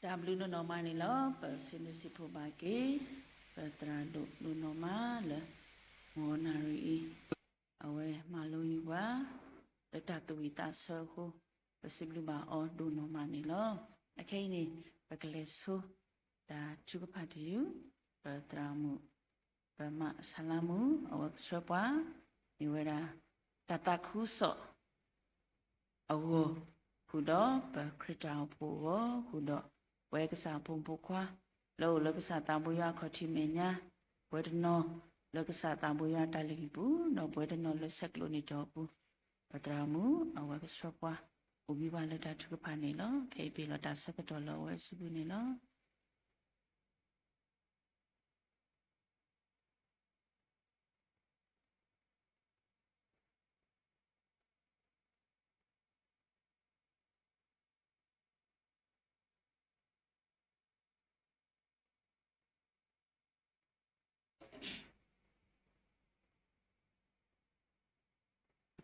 တၢ်ဘျုးဒိၣ်နီၢ်မးန့ၣ်လီၤ. ပစံးဘျုးစံးဖှိၣ်ဘၣ်က့ၤ ပသရၣ်ဒိၣ်ဒိၣ်နီၢ်မးလၢ မုၢ်နၤရံၣ်အံၤ အဝဲမၤလိယုၢ်ပှၤ လၢတၢ်သူၣ်ဝံၣ်သးဆၢအဃိ ပစံးဘျုးဘၣ်အီၤဒိၣ်နီၢ်မးန့ၣ်လီၤ. အခဲအံၤန့ၣ် ပကလဲၤဆိ တၢ်ထုကဖၣ်တယုၢ် ပသရၣ်မုၣ် ပမၤဆါလါမုၣ် အဝဲကဆှၢပှၤ မ့ၢ်ဝဲဒၣ် တၢ်သးခုကစီၣ် အဂီၢ် ဃုာ်ဒီးပခရံာ်တၢ်အိၣ်ဖှိၣ်အဂီၢ် ဃုာ်ဒီးပဝဲကစၢ်အဖိမုၣ်ဖိခွါ လၢအိၣ်လၢကစၢ်သးဘိယွၤအခီၣ်ထံးမဲာ်ညါ ပဝဲတနီၤလၢကစၢ်သးဘိယွၤတၢ်လုၢ်ဟံၣ်ပူၤ ဒီးပဝဲတနီၤလၢဆဲးကျိးန့ၢ်ကီၢ်ပူၤ ပသရၣ်မုၣ် အဝဲကဆှၢပှၤ အိၣ်ဘံၣ်ဘၣ်လၢတၢ်ထုကဖၣ်န့ၣ်လီၤ. ခဲအံၤပဟ့ၣ်လီၤတၢ်ဆၢကတီၢ်လၢအဝဲအစုပူၤန့ၣ်လီၤ.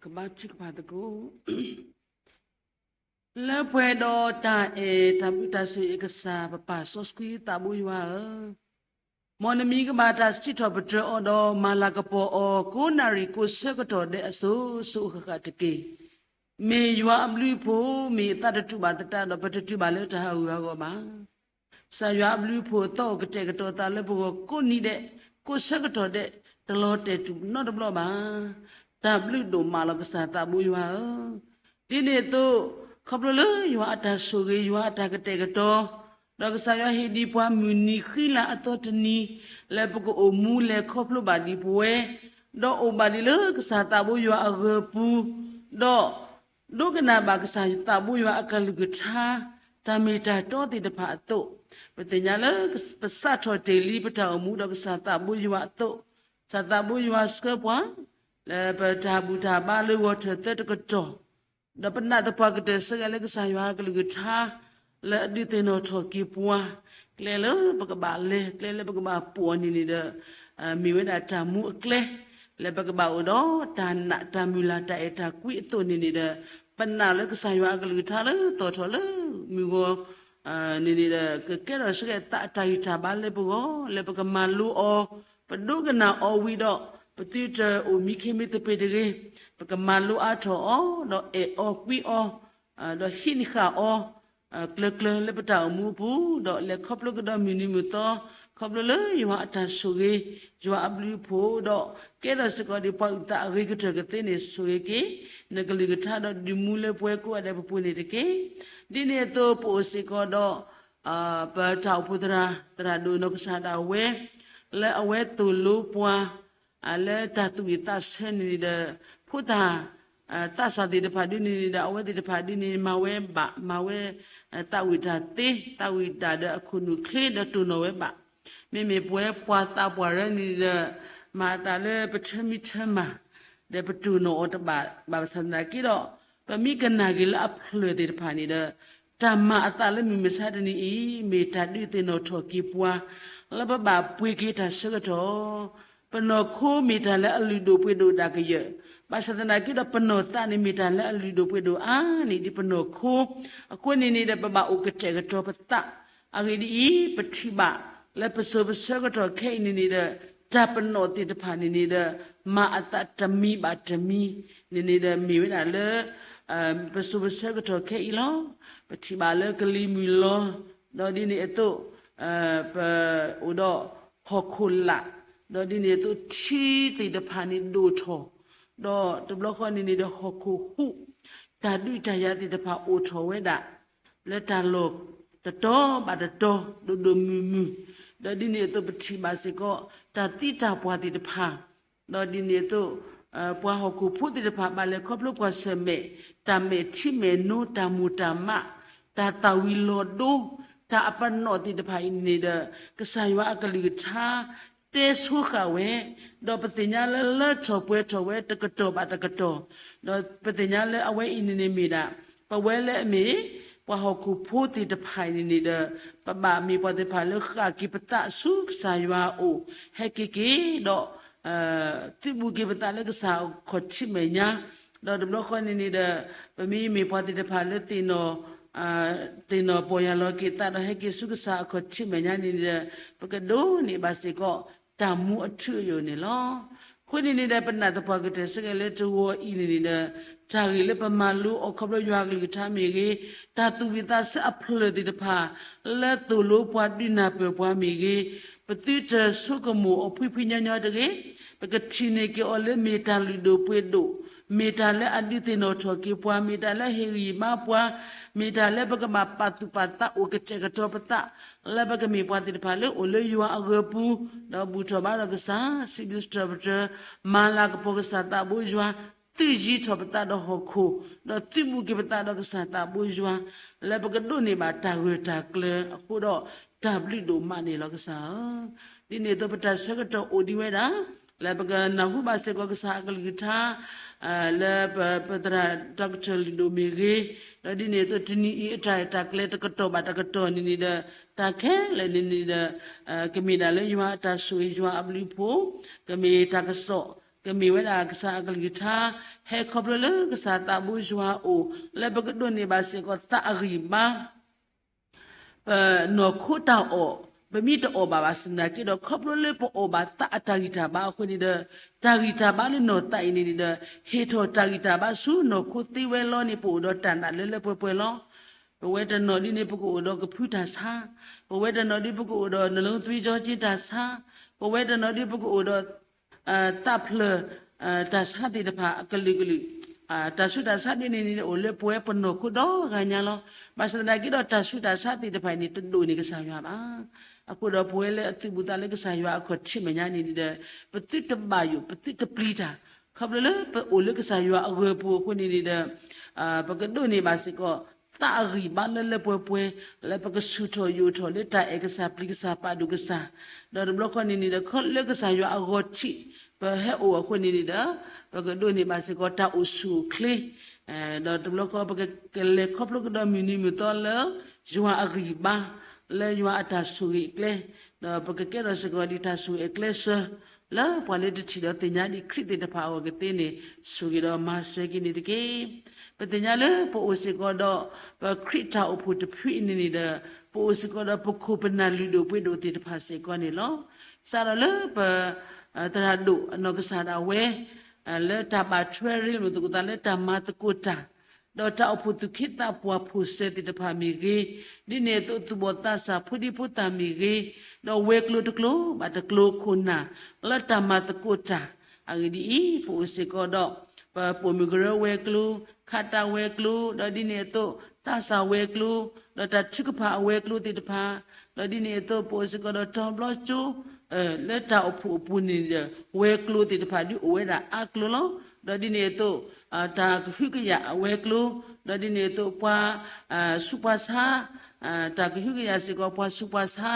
ကဘါထုကဖၣ်သကိး လၢပှဲၤဒီးတၢ်အဲၣ်တၢ်ဘျုးတၢ်ဆိၣ်ဂ့ၤအကစၢ် ပပၢ်စီဆှံသးဘိယွၤဧၢ, မ်နမံၤကဘၣ်တၢ်စံးထီၣ်ပတြၢၤအီၤဒီး မၤလၤကပီၤအီၤ ကိးနၣ်ရံၣ်ကိးဆၢကတီၢ်ဒဲးအစိၤစိၤအဃၣ်ဃၣ်တက့ၢ်. မ့ၢ်ယွၤအဘျုးအဖှိၣ် မ့ၢ်အသးတတူၢ်ဘၣ်သတးဒီး ပတတုၤဘၣ်လၢတၢ်ဟးဂူာ်ဟးဂီၤဘၣ်. ကစၢ်ယွၤအဘျုးအဖှိၣ်အသီအိၣ်ကတဲာ်ကတီၤသးလၢပဂီၢ်ကိးနံၤဒဲး ကိးဆၢကတီၢ်ဒဲး တလီၤတဲာ်တူၢ်နီတဘျီဘၣ်. တၢ်ဘျုးဒိၣ်မးလီၤကစၢ်သးဘိယွၤဧၢ, ဒ်န့ၣ်အသိး ခီဖျိလၢယွၤအတၢ်ဆိၣ်ဂ့ၤ ယွၤအတၢ်ကတဲာ်ကတီၤ ဒီးကစၢ်ယွၤဟ့ၣ်ဒံးပှၤမုၢ်နံၤဃံလၤအသီတနံၤ လၢပကအိၣ်မူလဲၤခီဖျိဘၣ်ဒံးပဝဲ, ဒီးအိၣ်ဘၣ်ဒံးလၢကစၢ်သးဘိယွၤအဂၢၤပူၤ, ဒီး ဒိကနၣ်ဘၣ်ကစၢ်သးဘိယွၤအကလုၢ်ကထါ တၢ်မ့ၢ်တၢ်တီသ့ၣ်တဖၣ်အသိး, ပသ့ၣ်ညါလၢ ပစးထီၣ်တ့ၢ်လံပတၢ်အိၣ်မူဒီးကစၢ်သးဘိယွၤအသိး, ကစၢ်သးဘိယွၤဆှၢပှၤ လၢပတၢ်ဘူၣ်တၢ်ဘါလၢဂီၤထၢၣ်သၢတကတီၢ်, ဒီးပနာ်သပှၢ်ကတၢၢ်ဆၢက့ၤလၢကစၢ်ယွၤအကလုၢ်ကထါ လၢအဒုးသ့ၣ်နီၣ်ထီၣ်က့ၤပှၤ, ကျဲလၢပကဘၣ်လဲၤ ကျဲလၢပကဘၣ်ပိာ်အီၤန့ၣ်န့ၣ်ဒီး မ့ၢ်ဝဲဒၣ်တၢ်မူအကျဲ လၢပကဘၣ်အိၣ်ဒီးတၢ်နာ်တၢ်မုၢ်လၢ်တၢ်အဲၣ်တၢ်ကွံအသိးန့ၣ်န့ၣ်ဒီး ပနာ်လၢကစၢ်ယွၤအကလုၢ်ကထါလၢသီၣ်ထီၣ်လၢမုၢ်ဂီၤ န့ၣ်န့ၣ်ဒီး ကကဲထီၣ်ဆၢက့ၤသးအတၢ်ဂံၢ်တၢ်ဘါလၢပဂီၢ် လၢပကမၤလိအီၤ, ပဒိကနၣ်အီၤဝံၤဒီး ပသုတအိၣ်မံခ့မံသပ့ၤတဂ့ၤ, ပကမၤလိအါထီၣ်အီၤ ဒီးအဲၣ်အီၤကွံအီၤ ဒီးဟံးန့ၢ်ဃာ်အီၤ ကျၢၤကျၢၤလၢပတၢ်အိၣ်မူအပူၤ, ဒီးလဲၤခီဖျိကဒီးမုၢ်နံၤမုၢ်သီ, ခီဖျိလၢယွၤအတၢ်ဆိၣ်ဂ့ၤ, ယွၤအဘျုးအဖှိၣ်ဒီး ကဲထီၣ်စ့ၢ်ကီးဒံးပှၤအုၣ်သးအဂ့ၤကတၢၢ်ကသ့န့ၣ် ဆိၣ်ဂ့ၤက့ၤ နကလုၢ်ကထါဒီးဒုးမူလၢပဝဲကိးဂၤဒဲးပပူၤန့ၣ်တက့ၢ်. ဒ်န့ၣ်အသိးပအိၣ်စ့ၢ်ကီးဒီး ပတၢ်အိၣ်ဖှိၣ်သရၣ် သရၣ်ဒိၣ်နီၢ်ကစၢ်ဒၣ်ဝဲ လၢအဝဲသိၣ်လိပှၤ လၢတၢ်သူၣ်ဝံၣ်သးဆၢန့ၣ်ဒီး ဖိသၣ် သးစၢ်သ့ၣ်တဖၣ်ဒ်န့ၣ်ဒီး အဝဲသ့ၣ်တဖၣ်ဒ်န့ၣ် မၤဝဲဘၣ် မၤဝဲ သးဝံၣ်တၢ်သ့ သးဝံၣ်တၢ်ဒီးအခိၣ်နူာ်ချ့ဒီးတိၢ်နီၣ်ဝဲဘၣ်. မ့မ့ၢ်ပဝဲပှၤသးပှၢ်ရၢန့ၣ်ဒီး မၤအသးလၢပထၢမံထၢမၤ ဒီးပတိၢ်နီၣ်အီၤတဘၣ် ဘၣ်ဆၣ်သနာ်က့ဒီး ပမ့ၢ်ကနၣ်က့ၤလၢအဖျၢၣ်သ့ၣ်တဖၣ်န့ၣ်ဒီး တၢ်မၤအသးလၢမုၢ်မဆါတနံၤအံၤ မ့ၢ်တၢ်ဒုးသ့ၣ်နီၣ်ထီၣ်က့ၤပှၤ လၢပဘၣ်ပှ့ၤက့ၤတၢ်ဆၢကတီၢ် ပနီၢ်ခိမ့ၢ်တၢ်လၢအလုၢ်ဒိၣ်ပှ့ၤဒိၣ်ဒၣ်ကယၢၢ်, ဘၣ်ဆၣ်သနာ်က့ဒီး ပနီၢ်သးန့ၣ်မ့ၢ်တၢ်လၢအလုၢ်ဒိၣ်ပှ့ၤဒိၣ်အါန့ၢ်ဒံးပနီၢ်ခိ, အဃိန့ၣ်န့ၣ်ဒီး ပဘၣ်အိၣ်ကတဲာ်ကတီၤပသး, အဂ့ၢ်ဒ်အံၤ, ပထံၣ်ဘၣ်လၢပစိၤပဆၢကတီၢ်ခဲအံၤန့ၣ်န့ၣ်ဒီး တၢ်ပနီၣ်သ့ၣ်တဖၣ်န့ၣ်န့ၣ်ဒီး မၤအသးတမံၤဘၣ်တမံၤန့ၣ်န့ၣ်ဒီး မ့ၢ်ဝဲဒၣ်လၢ ပစိၤပဆၢကတီၢ်ခဲအံၤလီၤ. ပထံၣ်ဘၣ်လၢကလံၤမုၢ်လီၤ, ဒီးဒ်န့ၣ်အသိး ပအိၣ်ဒီးဟီၣ်ခိၣ်လာ်, ဒီးဒ်န့ၣ်အသိးထံသ့ၣ်တဖၣ်န့ၣ်ဒိၣ်ထီၣ်, ဒီးတဘျီဃီန့ၣ်န့ၣ်ဒီးဟီၣ်ခိၣ်ဟူး, တၢ်ဒုးတၢ်ယၤသ့ၣ်တဖၣ်အိၣ်ထီၣ်ဝဲဒၣ် လၢတၢ်လီၢ်တတီၤဘၣ်တတီၤ ဒိၣ်ဒိၣ်မုၢ်မုၢ်, ဒီးဒ်န့ၣ်အသိးပထံၣ်ဘၣ်စ့ၢ်ကီး တၢ်သံတၢ်ပှၢ်သ့ၣ်တဖၣ်, ဒီးဒ်န့ၣ်အသိး ပှၤဟီၣ်ခိၣ်ဖိသ့ၣ်တဖၣ်ဘၣ်လဲၤခီဖျိကွၢ်ဆၢၣ်မဲာ် တၢ်မဲာ်ထံမဲာ်နိ တၢ်မူၤတၢ်မး, တၢ်သၣ်ဝံၤလီၤဒိ, တၢ်အပနီၣ်သ့ၣ်တဖၣ်အံၤန့ၣ်ဒီး ကစၢ်ယွၤအကလုၢ်ကထါ တဲဆိဃာ်ဝဲ, ဒီးပသ့ၣ်ညါလၢလၢထီၣ်ပှဲၤထီၣ်ဝဲတကတီၢ်ဘၣ်တကတီၢ်, ဒီးပသ့ၣ်ညါလၢအဝဲအံၤန့ၣ်န့ၣ်မ့ၢ်ဒၣ် ပဝဲလၢအမ့ၢ် ပှၤဟီၣ်ခိၣ်ဖိသ့ၣ်တဖၣ်အံၤန့ၣ်န့ၣ်ဒီး ပဘၣ်မ့ၢ်ပှၤသ့ၣ်တဖၣ်လၢဃၣ်က့ၤပသးဆူကစၢ်ယွၤအအိၣ် ဟဲက့ၤက့ၤဒီး သုးဘူးက့ၤပသးလၢကစၢ်အခီၣ်ထံးမဲာ်ညါ, ဒီးတဘျီဃီန့ၣ်န့ၣ်ဒီး ပမ့မ့ၢ်ပှၤသ့ၣ်တဖၣ်လၢသ့ၣ်နီၣ် သ့ၣ်နီၣ်ပီၢ်ယၢ်လီၤက့ၤသးဒီးဟဲက့ၤဆူကစၢ်အခီၣ်ထံးမဲာ်ညါန့ၣ်ဒီး ပကဒိးန့ၢ်ဘၣ်စ့ၢ်ကီး တၢ်မူအထူအယိာ်န့ၣ်လီၤ. အဃိန့ၣ်န့ၣ်ဒီး ပနာ်သပှၢ်ကတၢၢ်ဆၢက့ၤလၢတဝီၤအံၤန့ၣ်န့ၣ်ဒီး တၢ်ဂ့ၢ်လၢပမၤလိအီၤခီဖျိယွၤအကလုၢ်ကထါမ့ၢ်ဂ့ၤ, တၢ်သူၣ်ဝံၣ်သးဆၢအဖျၢၣ်သ့ၣ်တဖၣ် လၢသိၣ်လိပှၤဒုးနၢ်ပၢၢ်ပှၤမ့ၢ်ဂ့ၤ, ပသုတဆိကမိၣ်အီၤဖှံဖှံညီညီတဂ့ၤ, ပကထံၣ်န့ၢ်က့ၤအီၤလၢမ့ၢ်တၢ်လုၢ်ဒိၣ်ပှ့ၤဒိၣ်, မ့ၢ်တၢ်လၢအဒုးသ့ၣ်နီၣ်ထီၣ်က့ၤပှၤ, မ့ၢ်တၢ်လၢဟ့ၣ်ဂံၢ်ဘါပှၤ, မ့ၢ်တၢ်လၢပကဘၣ်ပာ်သူၣ်ပာ်သးအိၣ်ကတဲာ်ကတီၤပသး လၢပကမ့ၢ်ပှၤသ့ၣ်တဖၣ်လၢအိၣ်လၢယွၤအဂၢၤပူၤ, ဒီးဘူၣ်ထီၣ်ဘါထီၣ်ကစၢ်, စံးဘျုးစံးထီၣ်ပတြၢၤ, မၤလၤကပီၤကစၢ်သးဘိယွၤ, သုးယံၤထီၣ်ပသးဒီးဟီၣ်ခိၣ်, ဒီးသုးဘူးက့ၤပသးဒီးကစၢ်သးဘိယွၤ, လၢပကဒိးန့ၢ်ဘၣ်တၢ်ဂၢၢ်တၢ်ကျၢၤအဃိဒီး တၢ်ဘျုးဒိၣ်မးန့ၣ်လီၤကစၢ်ဧၢ. ဒ်န့ၣ်အသိးပတၢ်ဆၢကတီၢ်အိၣ်ဒံးဝဲဒၣ် လၢပကနၢ်ဟူဘၣ်စ့ၢ်ကီးကစၢ်အကလုၢ်ကထါ လၢပသရၣ် doctor လုၢ်ဒိၣ်မ့ၢ်ဂ့ၤ, ဒီးဒ်န့ၣ်အသိးတနံၤအံၤအတၢ်ရဲၣ်တၢ်ကျဲၤတကတီၢ်ဘၣ်တကတီၢ်န့ၣ်န့ၣ်ဒီး တၢ်ခဲလၢာ်န့ၣ်န့ၣ်ဒီး ကမ့ၢ်ဒၣ်လၢယွၤအတၢ်ဆိၣ်ဂ့ၤယွၤအဘျုးအဖှိၣ်, ကမ့ၢ်တၢ်ကစီၣ်, ကမ့ၢ်ဝဲဒၣ်ကစၢ်အကလုၢ်ကထါ ဟဲခီဖျိလၢကစၢ်သးဘိယွၤအအိၣ် လၢပကဒိးန့ၢ်ဘၣ်စ့ၢ်ကီးသးအဂံၢ်ဘါ ပနီၢ်ခိတၢ်အီၣ်, ပမ့ၢ်တအီၣ်ဘၣ်ဘၣ်ဆၣ်သနာ်က့ဒီး ခီဖျိလၢပအီၣ်ဘၣ်သးအတၢ်ဂံၢ်တၢ်ဘါအဃိန့ၣ်ဒီး တၢ်ဂံၢ်တၢ်ဘါလၢနီၢ်သးအံၤန့ၣ်န့ၣ်ဒီး ဟ့ၣ်ထီၣ်တၢ်ဂံၢ်တၢ်ဘါဆူနီၢ်ခိသ့ဝဲလီၤန့ၣ် ပအိၣ်ဒီးတၢ်နာ်လၢလၢပှဲၤပှဲၤလီၤ. ပဝဲတနီၤဒ်န့ၣ် ပကအိၣ်ဒီးကဖုတၢ်ဆါ, ပဝဲတနီၤဒ်ပကအိၣ်ဒီး နှလုံးသွေးကြော က့တၢ်ဆါ, ပဝဲတနီၤဒ်ပကအိၣ်ဒီး သးဖျၢၣ် တၢ်ဆါသ့ၣ်တဖၣ်အကလုာ်ကလုာ်, တၢ်ဆူးတၢ်ဆါဒ်န့ၣ်န့ၣ် အိၣ်လၢပဝဲပနီၢ်ခိဒီဂၤညါလီၤ. ဘၣ်ဆၣ်သနာ်က့ဒီး တၢ်ဆူးတၢ်ဆါသ့ၣ်တဖၣ်အံၤန့ၣ် တဒိၣ်န့ၢ်ကစၢ်ယွၤဘၣ်. အဃိဒီးပဝဲလၢအသုးဘူးသးလၢကစၢ်ယွၤအခီၣ်ထံးမဲာ်ညါန့ၣ်န့ၣ်ဒီး ပသုတဘၣ်ယိၣ် ပသုတပျံၤတၢ်, ခီဖျိလၢပအိၣ်လၢကစၢ်ယွၤအဂၢၤပူၤအဃိန့ၣ်န့ၣ်ဒီး ပကဒိးန့ၢ်ဘၣ်စ့ၢ်ကီး သးအဂံၢ်ဘါလၢလၢပှဲၤပှဲၤ လၢပကဆူၣ်ထီၣ်ယိာ်ထီၣ်လၢတၢ်အဲၣ်ကစၢ်ပျံၤကစၢ်ပာ်ဒိၣ်ကစၢ်, ဒီးတဘျီဃီန့ၣ်န့ၣ်ဒီး ခီလၢကစၢ်ယွၤအဂီၤထံး ပဟဲအိၣ်အဃိန့ၣ်န့ၣ်ဒီး ပကဒိးန့ၢ်ဘၣ်စ့ၢ်ကီးတၢ်အိၣ်ဆူၣ်အိၣ်ချ့, ဒီးတဘျီဃီပကလဲၤခီဖျိကဒီးမုၢ်နံၤမုၢ်သီလၢ ယွၤအဂံၢ်ဘါ, လၢယွၤအတၢ်ဆိၣ်ဂ့ၤအကျဲ, ဒီးပကကဲထီၣ်စ့ၢ်ကီးဒ်တၢ်ဆိၣ်ဂ့ၤအကျဲစၢၤ လၢပှၤလၢတထံၣ်ဒီးသ့ၣ်ညါဒံးခရံာ်သ့ၣ်တဖၣ်အဂီၢ်ကသ့န့ၣ် ဆိၣ်ဂ့ၤဒီးမၤစၢၤက့ၤန့ၣ်တက့ၢ်. ပသ့ၣ်ညါလၢပအိၣ်စ့ၢ်ကီးဒီး ပခရံာ်တၢ်အိၣ်ဖှိၣ်တဖုအံၤန့ၣ်န့ၣ်ဒီး ပအိၣ်စ့ၢ်ကီးဒီးပခိၣ်ပနၢ်လုၢ်ဒိၣ်ပှ့ၤဒိၣ်သ့ၣ်တဖၣ်စ့ၢ်ကီးန့ၣ်လီၤ. စးထီၣ်လၢပ သရၣ်ဒိၣ်အနီၢ်ကစၢ်ဒၣ်ဝဲ လၢတၢ်ဘၣ်ထွဲရ့လိာ်သကိးသးလၢတၢ်မၤသကိးတၢ် ဒီးတၢ်အိၣ်ဖှိၣ်သူၣ်က့သးပှၢ်ဖိၣ်စၢၤသ့ၣ်တဖၣ်မ့ၢ်ဂ့ၤ, ဒ်န့ၣ်အသိးသူၣ်ဘီၣ်သးစၢ်ဖိဒံဖိသၣ်မ့ၢ်ဂ့ၤ, ဒီးဝဲၤကျိၤတကျိၤဘၣ်တကျိၤခိၣ်နၢ် လၢတၢ်မၤသကိးတၢ်, အဂ့ၢ်ဒ်အံၤ, ပအိၣ်စ့ၢ်ကီးဒီး ပပိာ်မုၣ်ကရၢဝဲၤကျိၤ, ခးတၢ်ဝဲၤကျိၤ, ဒီးဒ်န့ၣ်အသိး သးစၢ်ဝဲၤကျိၤ, ဒီးတၢ်ထုကဖၣ်အဝဲၤကျိၤသ့ၣ်တဖၣ်, ဒီးဒ်န့ၣ်အသိး ပအိၣ်စ့ၢ်ကီးဒီးတီၤဘျီကၠိ လၢတၢ်အိၣ်ဖှိၣ်အပူၤန့ၣ်ဒီး ဝဲၤကျိၤသ့ၣ်တဖၣ်ဒုးအိၣ်ဝဲဒၣ်အါကျိၤလီၤ. ဒီးဒ်န့ၣ်အသိး တၢ်ကဟုကယာ်အဝဲၤကျိၤ, ဒီးဒ်န့ၣ်အသိးပှၤ ဆူးပှၤဆါ, တၢ်ကဟုကယာ်စ့ၢ်ကီးပှၤဆူးပှၤဆါ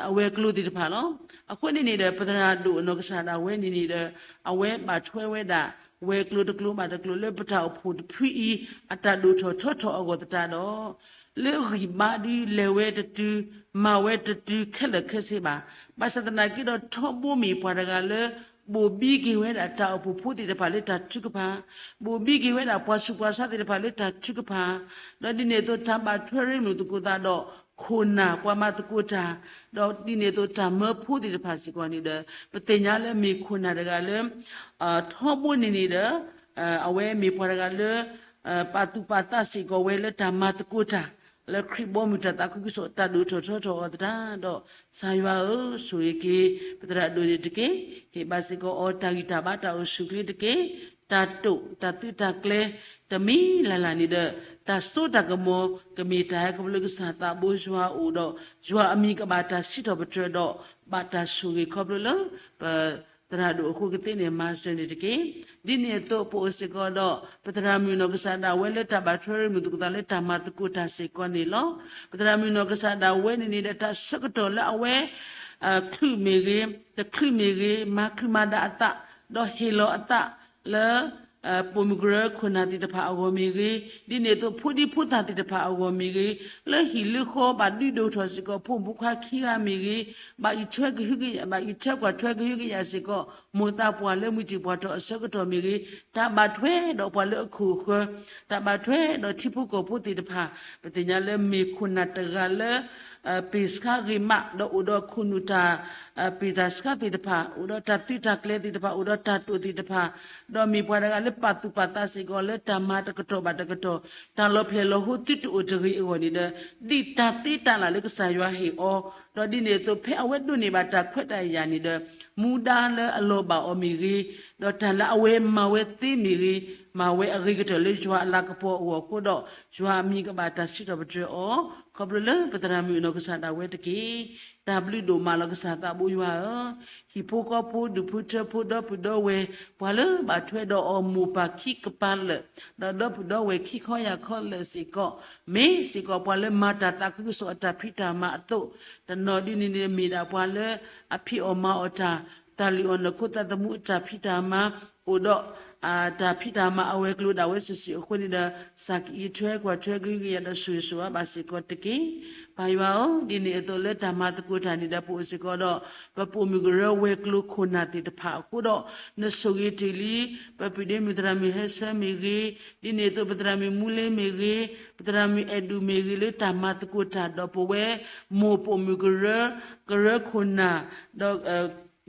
အဝဲၤကျိၤသ့ၣ်တဖၣ်လီၤ. အဃိန့ၣ်န့ၣ်ဒီး ပသရၣ်ဒိၣ်အနီၢ်ကစၢ်ဒၣ်ဝဲန့ၣ်န့ၣ်ဒီး အဝဲဘၣ်ထွဲဝဲဒၣ် ဝဲၤကျိၤတကျိၤဘၣ်တကျိၤလၢပတၢ်အိၣ်ဖှိၣ်တဖုအံၤ အတၢ်ဒိၣ်ထီၣ်ထီထီၣ်အဂီၢ်သတးဒီး လၢဂံၢ်ဘါဒုးလဲၤဝဲတတုၤ မၤဝဲတတုၤခဲလၢာ်ခဲဆ့ဘၣ်. ဘၣ်ဆၣ်သနာ်က့ဒီးထီဘိမ့ၢ်ပှၤတဂၤလၢ ဘိၣ်ဘံက့ၤဝဲဒၣ်တၢ်အိၣ်ဖှိၣ်ဖိသ့ၣ်တဖၣ်လၢတၢ်ထုကဖၣ်, ဘိၣ်ဘံက့ၤဝဲဒၣ်ပှၤဆူးပှၤဆါသ့ၣ်တဖၣ်လၢတၢ်ထုကဖၣ်, ဒီးဒ်န့ၣ်အသိးတၢ်ဘၣ်ထွဲရ့လိာ်သကိးသးဒီး ခိၣ်နၢ်ပှၤမၤသကိးတၢ်, ဒီးဒ်န့ၣ်အသိးတၢ်မၢဖိသ့ၣ်တဖၣ်စ့ၢ်ကီးန့ၣ်ဒီး ပသ့ၣ်ညါလၢမ့ၢ်ခိၣ်နၢ်တဂၤလၢ ထီဘိန့ၣ်န့ၣ်ဒီး အဝဲမ့ၢ်ပှၤတဂၤလၢ ပာ်သူၣ်ပာ်သးစ့ၢ်ကီးဝဲလၢတၢ်မၤသကိးတၢ် လၢခရံာ်ဘီမုၢ်တၢ်သးခုကစီၣ်တၢ်ဒိၣ်ထီၣ်ထီထီၣ်အဂီၢ်သတးဒီး ကစၢ်ယွၤဧၢ, ဆိၣ်ဂ့ၤက့ၤ ပသရၣ်ဒိၣ်န့ၣ်တက့ၢ်. ဟ့ၣ်ဘၣ်စ့ၢ်ကီးအီၤတၢ်ဂံၢ်တၢ်ဘါတၢ်အိၣ်ဆူၣ်အိၣ်ချ့တက့ၢ်. တၢ်တိာ်တၢ်သုးတၢ်ကျဲၤ တမံၤလၢ်လၢ်န့ၣ်ဒီး တၢ်စိတၢ်ကမီၤ ကမ့ၢ်တၢ်ဟဲခီဖျိကစၢ်သးဘိယွၤအအိၣ်ဒီး ယွၤအမံၤကဘၣ်တၢ်စံးထီၣ်ပတြၢၤဒီး ဘၣ်တၢ်ဆိၣ်ဂ့ၤခီဖျိလၢ ပ သရၣ်ဒိၣ်အဃိကသ့န့ၣ် မၤစၢၤန့ၣ်တက့ၢ်. ဒ်န့ၣ်အသိး ပအိၣ်စ့ၢ်ကီးဒီး ပသရၣ်မုၣ်နီၢ်ကစၢ်ဒၣ်ဝဲလၢတၢ်ဘၣ်ထွဲရ့လိာ်သကိးသးလၢတၢ်မၤသကိးတၢ်စ့ၢ်ကီးန့ၣ်လီၤ. ပသရၣ်မုၣ်နီၢ်ကစၢ်ဒၣ်ဝဲန့ၣ်န့ၣ်ဒီး တၢ်ဆၢကတီၢ်လၢအဝဲ ချုးမ့ၢ်ဂ့ၤ, တချုးမ့ၢ်ဂ့ၤ, မၤချုးမၤဒါအသး, ဒီးဟ့ၣ်လီၤအသးလၢ ပိာ်မုၣ်ကရၢခိၣ်နၢ်သ့ၣ်တဖၣ်အဂီၢ်မ့ၢ်ဂ့ၤ, ဒ်န့ၣ်အသိးဖိဒံဖိသၣ်သ့ၣ်တဖၣ်အဂီၢ်မ့ၢ်ဂ့ၤ, လၢဟံၣ်လၢဃီဘၣ်ဒုးဒိၣ်ထီၣ်စ့ၢ်ကီး ဖိမုၣ်ဖိခွါခံဂၤမ့ၢ်ဂ့ၤ, ဘၣ်အံးထွဲကဟုကယာ် ဘၣ်အံးထွဲကွၢ်ထွဲကဟုကယာ်စ့ၢ်ကီး မိၢ်သးပှၢ်လၢမုၢ်တံၢ်ပှၢ်ထီၣ်အဆၢကတီၢ်မ့ၢ်ဂ့ၤ, တၢ်ဘၣ်ထွဲဒီးပှၤလၢအခိၣ်အဃၢၤ, တၢ်ဘၣ်ထွဲဒီးထံဖိကီၢ်ဖိသ့ၣ်တဖၣ်, ပသ့ၣ်ညါလၢမ့ၢ်ခိၣ်နၢ်တဂၤလၢ ပ့ၢ်စခါဂ့ၤမး ဒီးအိၣ်ဒီးခိၣ်နူာ်တၢ် ပ့ၢ်တၢ်စခါသ့ၣ်တဖၣ်, အိၣ်ဒီးတၢ်သုးတၢ်ကျဲၤသ့ၣ်တဖၣ်, အိၣ်ဒီးတၢ်တိာ်သ့ၣ်တဖၣ်, ဒီးမ့ၢ်ပှၤတဂၤလၢပာ်သူၣ်ပာ်သးစ့ၢ်ကီးလၢတၢ်မၤတကတီၢ်ဘၣ်တကတီၢ်, တၢ်လီၤဖျဲၣ်လီၤဟိသုတအိၣ်တဂ့ၤအဂီၢ်န့ၣ်ဒီး, ဒ်တၢ်သ့တၢ်လၢ်လၢကစၢ်ယွၤဟ့ၣ်အီၤ, ဒီးဒ်န့ၣ်အသိးဖဲအဝဲဒိးန့ၢ်ဘၣ်တၢ်ခွဲးတၢ်ယာ်န့ၣ်ဒီး, မူဒါလၢအလီၤဘၣ်အီၤမ့ၢ်ဂ့ၤ, ဒီးတၢ်လၢအဝဲမၤဝဲသ့မ့ၢ်ဂ့ၤ, မၤဝဲအဂ့ၤကတၢၢ်လၢယွၤအလၤကပီၤအဂီၢ်အဃိဒီး, ယွၤအမံၤကဘၣ်တၢ်စံးထီၣ်ပတြၢၤအီၤ, ခီဖျိလၢပသရၣ်မုၣ်အနီၢ်ကစၢ်ဒၣ်ဝဲတက့ၢ်. တၢ်ဘျုးဒိၣ်မးလီၤကစၢ်သးဘိယွၤဧၢ, ဟံၣ်ဖိဃီဖိဒူၣ်ဖိထၢဖိဒီပုၢ်ဒီဝဲၢ်, ပှၤလၢဘၣ်ထွဲဒီးအီၤမိၢ်ပၢ်ခံကပၤလၢာ်, ဒီးဒီပုၢ်ဒီဝဲၢ်ခံခီယၢ်ခီလၢာ်စ့ၢ်ကီး, မ့ၢ်စ့ၢ်ကီးပှၤလၢမၤတၢ်သးခုကစီၣ်အတၢ်ဖံးတၢ်မၤအသိး, တနီၤဒ်န့ၣ်န့ၣ်မ့ၢ်ဒၣ်ပှၤလၢအဖံးအီၣ်မၤအီၣ်တၢ်, တၢ်လုၢ်အီၣ်နီၢ်ခိသးသမူအတၢ်ဖံးတၢ်မၤ, အိၣ်ဒီး တၢ်ဖံးတၢ်မၤအဝဲၤကျိၤဒၣ်ဝဲစုာ်စုာ်အဃိန့ၣ်ဒီး, စၢ်ကအံးထွဲကွၢ်ထွဲကဟုကယာ်ဒီးဆိၣ်ဂ့ၤဆိၣ်ဝါဘၣ်စ့ၢ်ကီးတက့ၢ်. ပၢ်ယွၤဧၢ, ဒ်န့ၣ်အသိးလၢတၢ်မၤသကိးတၢ်န့ၣ်ဒီးပအိၣ်စ့ၢ်ကီးဒီး, ပပိာ်မုၣ်ကရၢဝဲၤကျိၤခိၣ်နၢ်သ့ၣ်တဖၣ်အဃိဒီး, နဆိၣ်ဂ့ၤတ့ၢ်လံ, ပပုၢ်ဒ့မုၣ်သရၣ်မုၣ်ဟဲဆၢမ့ၢ်ဂ့ၤ, ဒ်န့ၣ်အသိးပသရၣ်မုၣ်မူလ့မ့ၢ်ဂ့ၤ, ပသရၣ်မုၣ်အဲၣ်ဒူၣ်မ့ၢ်ဂ့ၤ လၢတၢ်မၤသကိးတၢ်ဒီးပဝဲ, မိၢ်ပိာ်မုၣ်ကရၢ, ကရၢခိၣ်နၢ်, ဒီး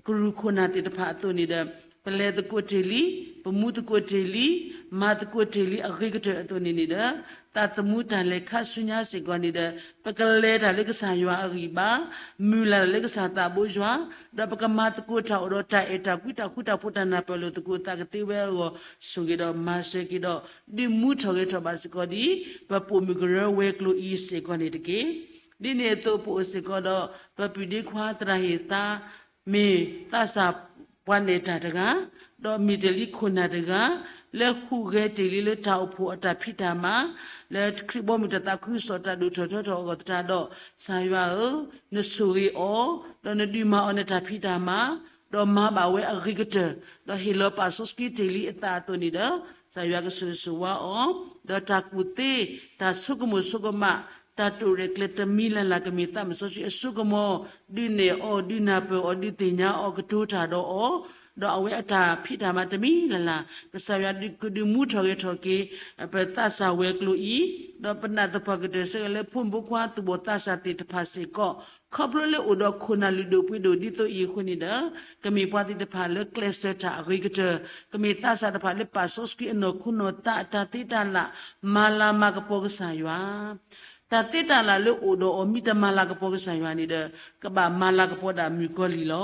ကရူၢ်ခိၣ်နၢ်သ့ၣ်တဖၣ်အသိးန့ၣ်ဒီး, ပလဲၤသကိးတ့ၢ်လံ, ပမူသကိးတ့ၢ်လံ, မၤသကိးတ့ၢ်လံအဂ့ၤကတၢၢ်အသိးန့ၣ်န့ၣ်ဒီး, သးသမူတၢ်လဲၤခါဆူညါစ့ၢ်ကီးန့ၣ်ဒီး, ပကလဲၤတၢ်လၢကစၢ်ယွၤအဂံၢ်ဘါ, မုၢ်လၢ်တၢ်လၢကစၢ်သးဘိယွၤ, ဒီးပကမၤသကိးတၢ်အိၣ်ဒီးတၢ်အဲၣ်တၢ်ကွံတၢ်ဃူတၢ်ဖိးတၢ်နၢ်ပၢၢ်လိာ်သကိးသးကသ့ဝဲအဂီၢ်, ဆိၣ်ဂ့ၤဒီးမၤစၢၤက့ၤဒီး, ဒုးမူထီၣ်ဂဲၤထီၣ်ဘၣ်စ့ၢ်ကီးဒ်, ပပိာ်မုၣ်ကရၢဝဲၤကျိၤအံၤစ့ၢ်ကီးန့ၣ်တက့ၢ်. ဒ်န့ၣ်အသိးပအိၣ်စ့ၢ်ကီးဒီး, ပပုၢ်ဒ့ခွါသရၣ်ဟ့ၣ်သါ မ့ၢ်သးစၢ်ပှၤနဲၣ်တၢ်တဂၤ, ဒီးမ့ၢ်တ့ၢ်လံခိၣ်နၢ်တဂၤ, လၢဟူးဂဲၤတ့ၢ်လံလၢတၢ်အိၣ်ဖှိၣ်အတၢ်ဖံးတၢ်မၤ, လၢခရံာ်ဘီမုၢ်တၢ်သးခုကစီၣ်တၢ်ဒိၣ်ထီၣ်ထီထီၣ်အဂီၢ်သတးဒီး, ကစၢ်ယွၤဧၢ, နဆိၣ်ဂ့ၤအီၤ, ဒီးနဒုးမၤအီၤနတၢ်ဖံးတၢ်မၤ, ဒီးမၤဘၣ်ဝဲအဂ့ၤကတၢၢ်, ဒီးဟ့ၣ်လီၤပာ်စီဆှံတ့ၢ်လံအသးအသိးန့ၣ်ဒီး, ကစၢ်ယွၤကဆိၣ်ဂ့ၤဆိၣ်ဝါအီၤ, ဒီးတၢ်ကူၣ်သ့, တၢ်ဆိကမိၣ်ဆိကမး, တၢ်တိာ်ရဲၣ်ကျဲၤတမံၤလၢ်လၢ်ကမ့ၢ်သးစီဆှံအစိကမီၤ, ဒုးနဲၣ်အီၤ ဒုးနၢ်ပၢၢ်အီၤ ဒုးသ့ၣ်ညါအီၤ ကတိၤတၢ်ဒီးအီၤ, ဒီးအဝဲအတၢ်ဖံးတၢ်မၤတမံၤလၢ်လၢ်, ကစၢ်ယွၤဒုးကဒုးမူထီၣ်ဂဲၤထီၣ်က့ၤ, ပသးစၢ်ဝဲၤကျိၤအံၤ, ဒီးပနၢ်သပှၢ်ကတၢၢ်ဆၢဂ့ၤလၢဖိမုၣ်ဖိခွါသူၣ်ဘီၣ်သးစၢ်သ့ၣ်တဖၣ်စ့ၢ်ကီး, ခီဖျိလၢအိၣ်ဒီးခိၣ်နၢ်လုၢ်ဒိၣ်ပှ့ၤဒိၣ်ဒ်သိးအံၤအဃိန့ၣ်ဒီး, ကမ့ၢ်ပှၤသ့ၣ်တဖၣ်လၢကျဲးစၢးတၢ်အဂ့ၤကတၢၢ်, ကမ့ၢ်သးစၢ်တဖၣ်လၢပာ်စီဆှံအနီၢ်ခိနီၢ်သးအတၢ်သ့တၢ်လၢ်, မၤလၤမၤကပီၤကစၢ်ယွၤ တၢ်သ့တၢ်လၢ်လၢအိၣ်ဒီးအီၤမ့ၢ်တမၤလၤကပီၤကစၢ်ယွၤန့ၣ်ဒီး, ကဘၣ်မၤလၤကပီၤဒၣ်မုၣ်ကီၤလံၢ်လီၤ.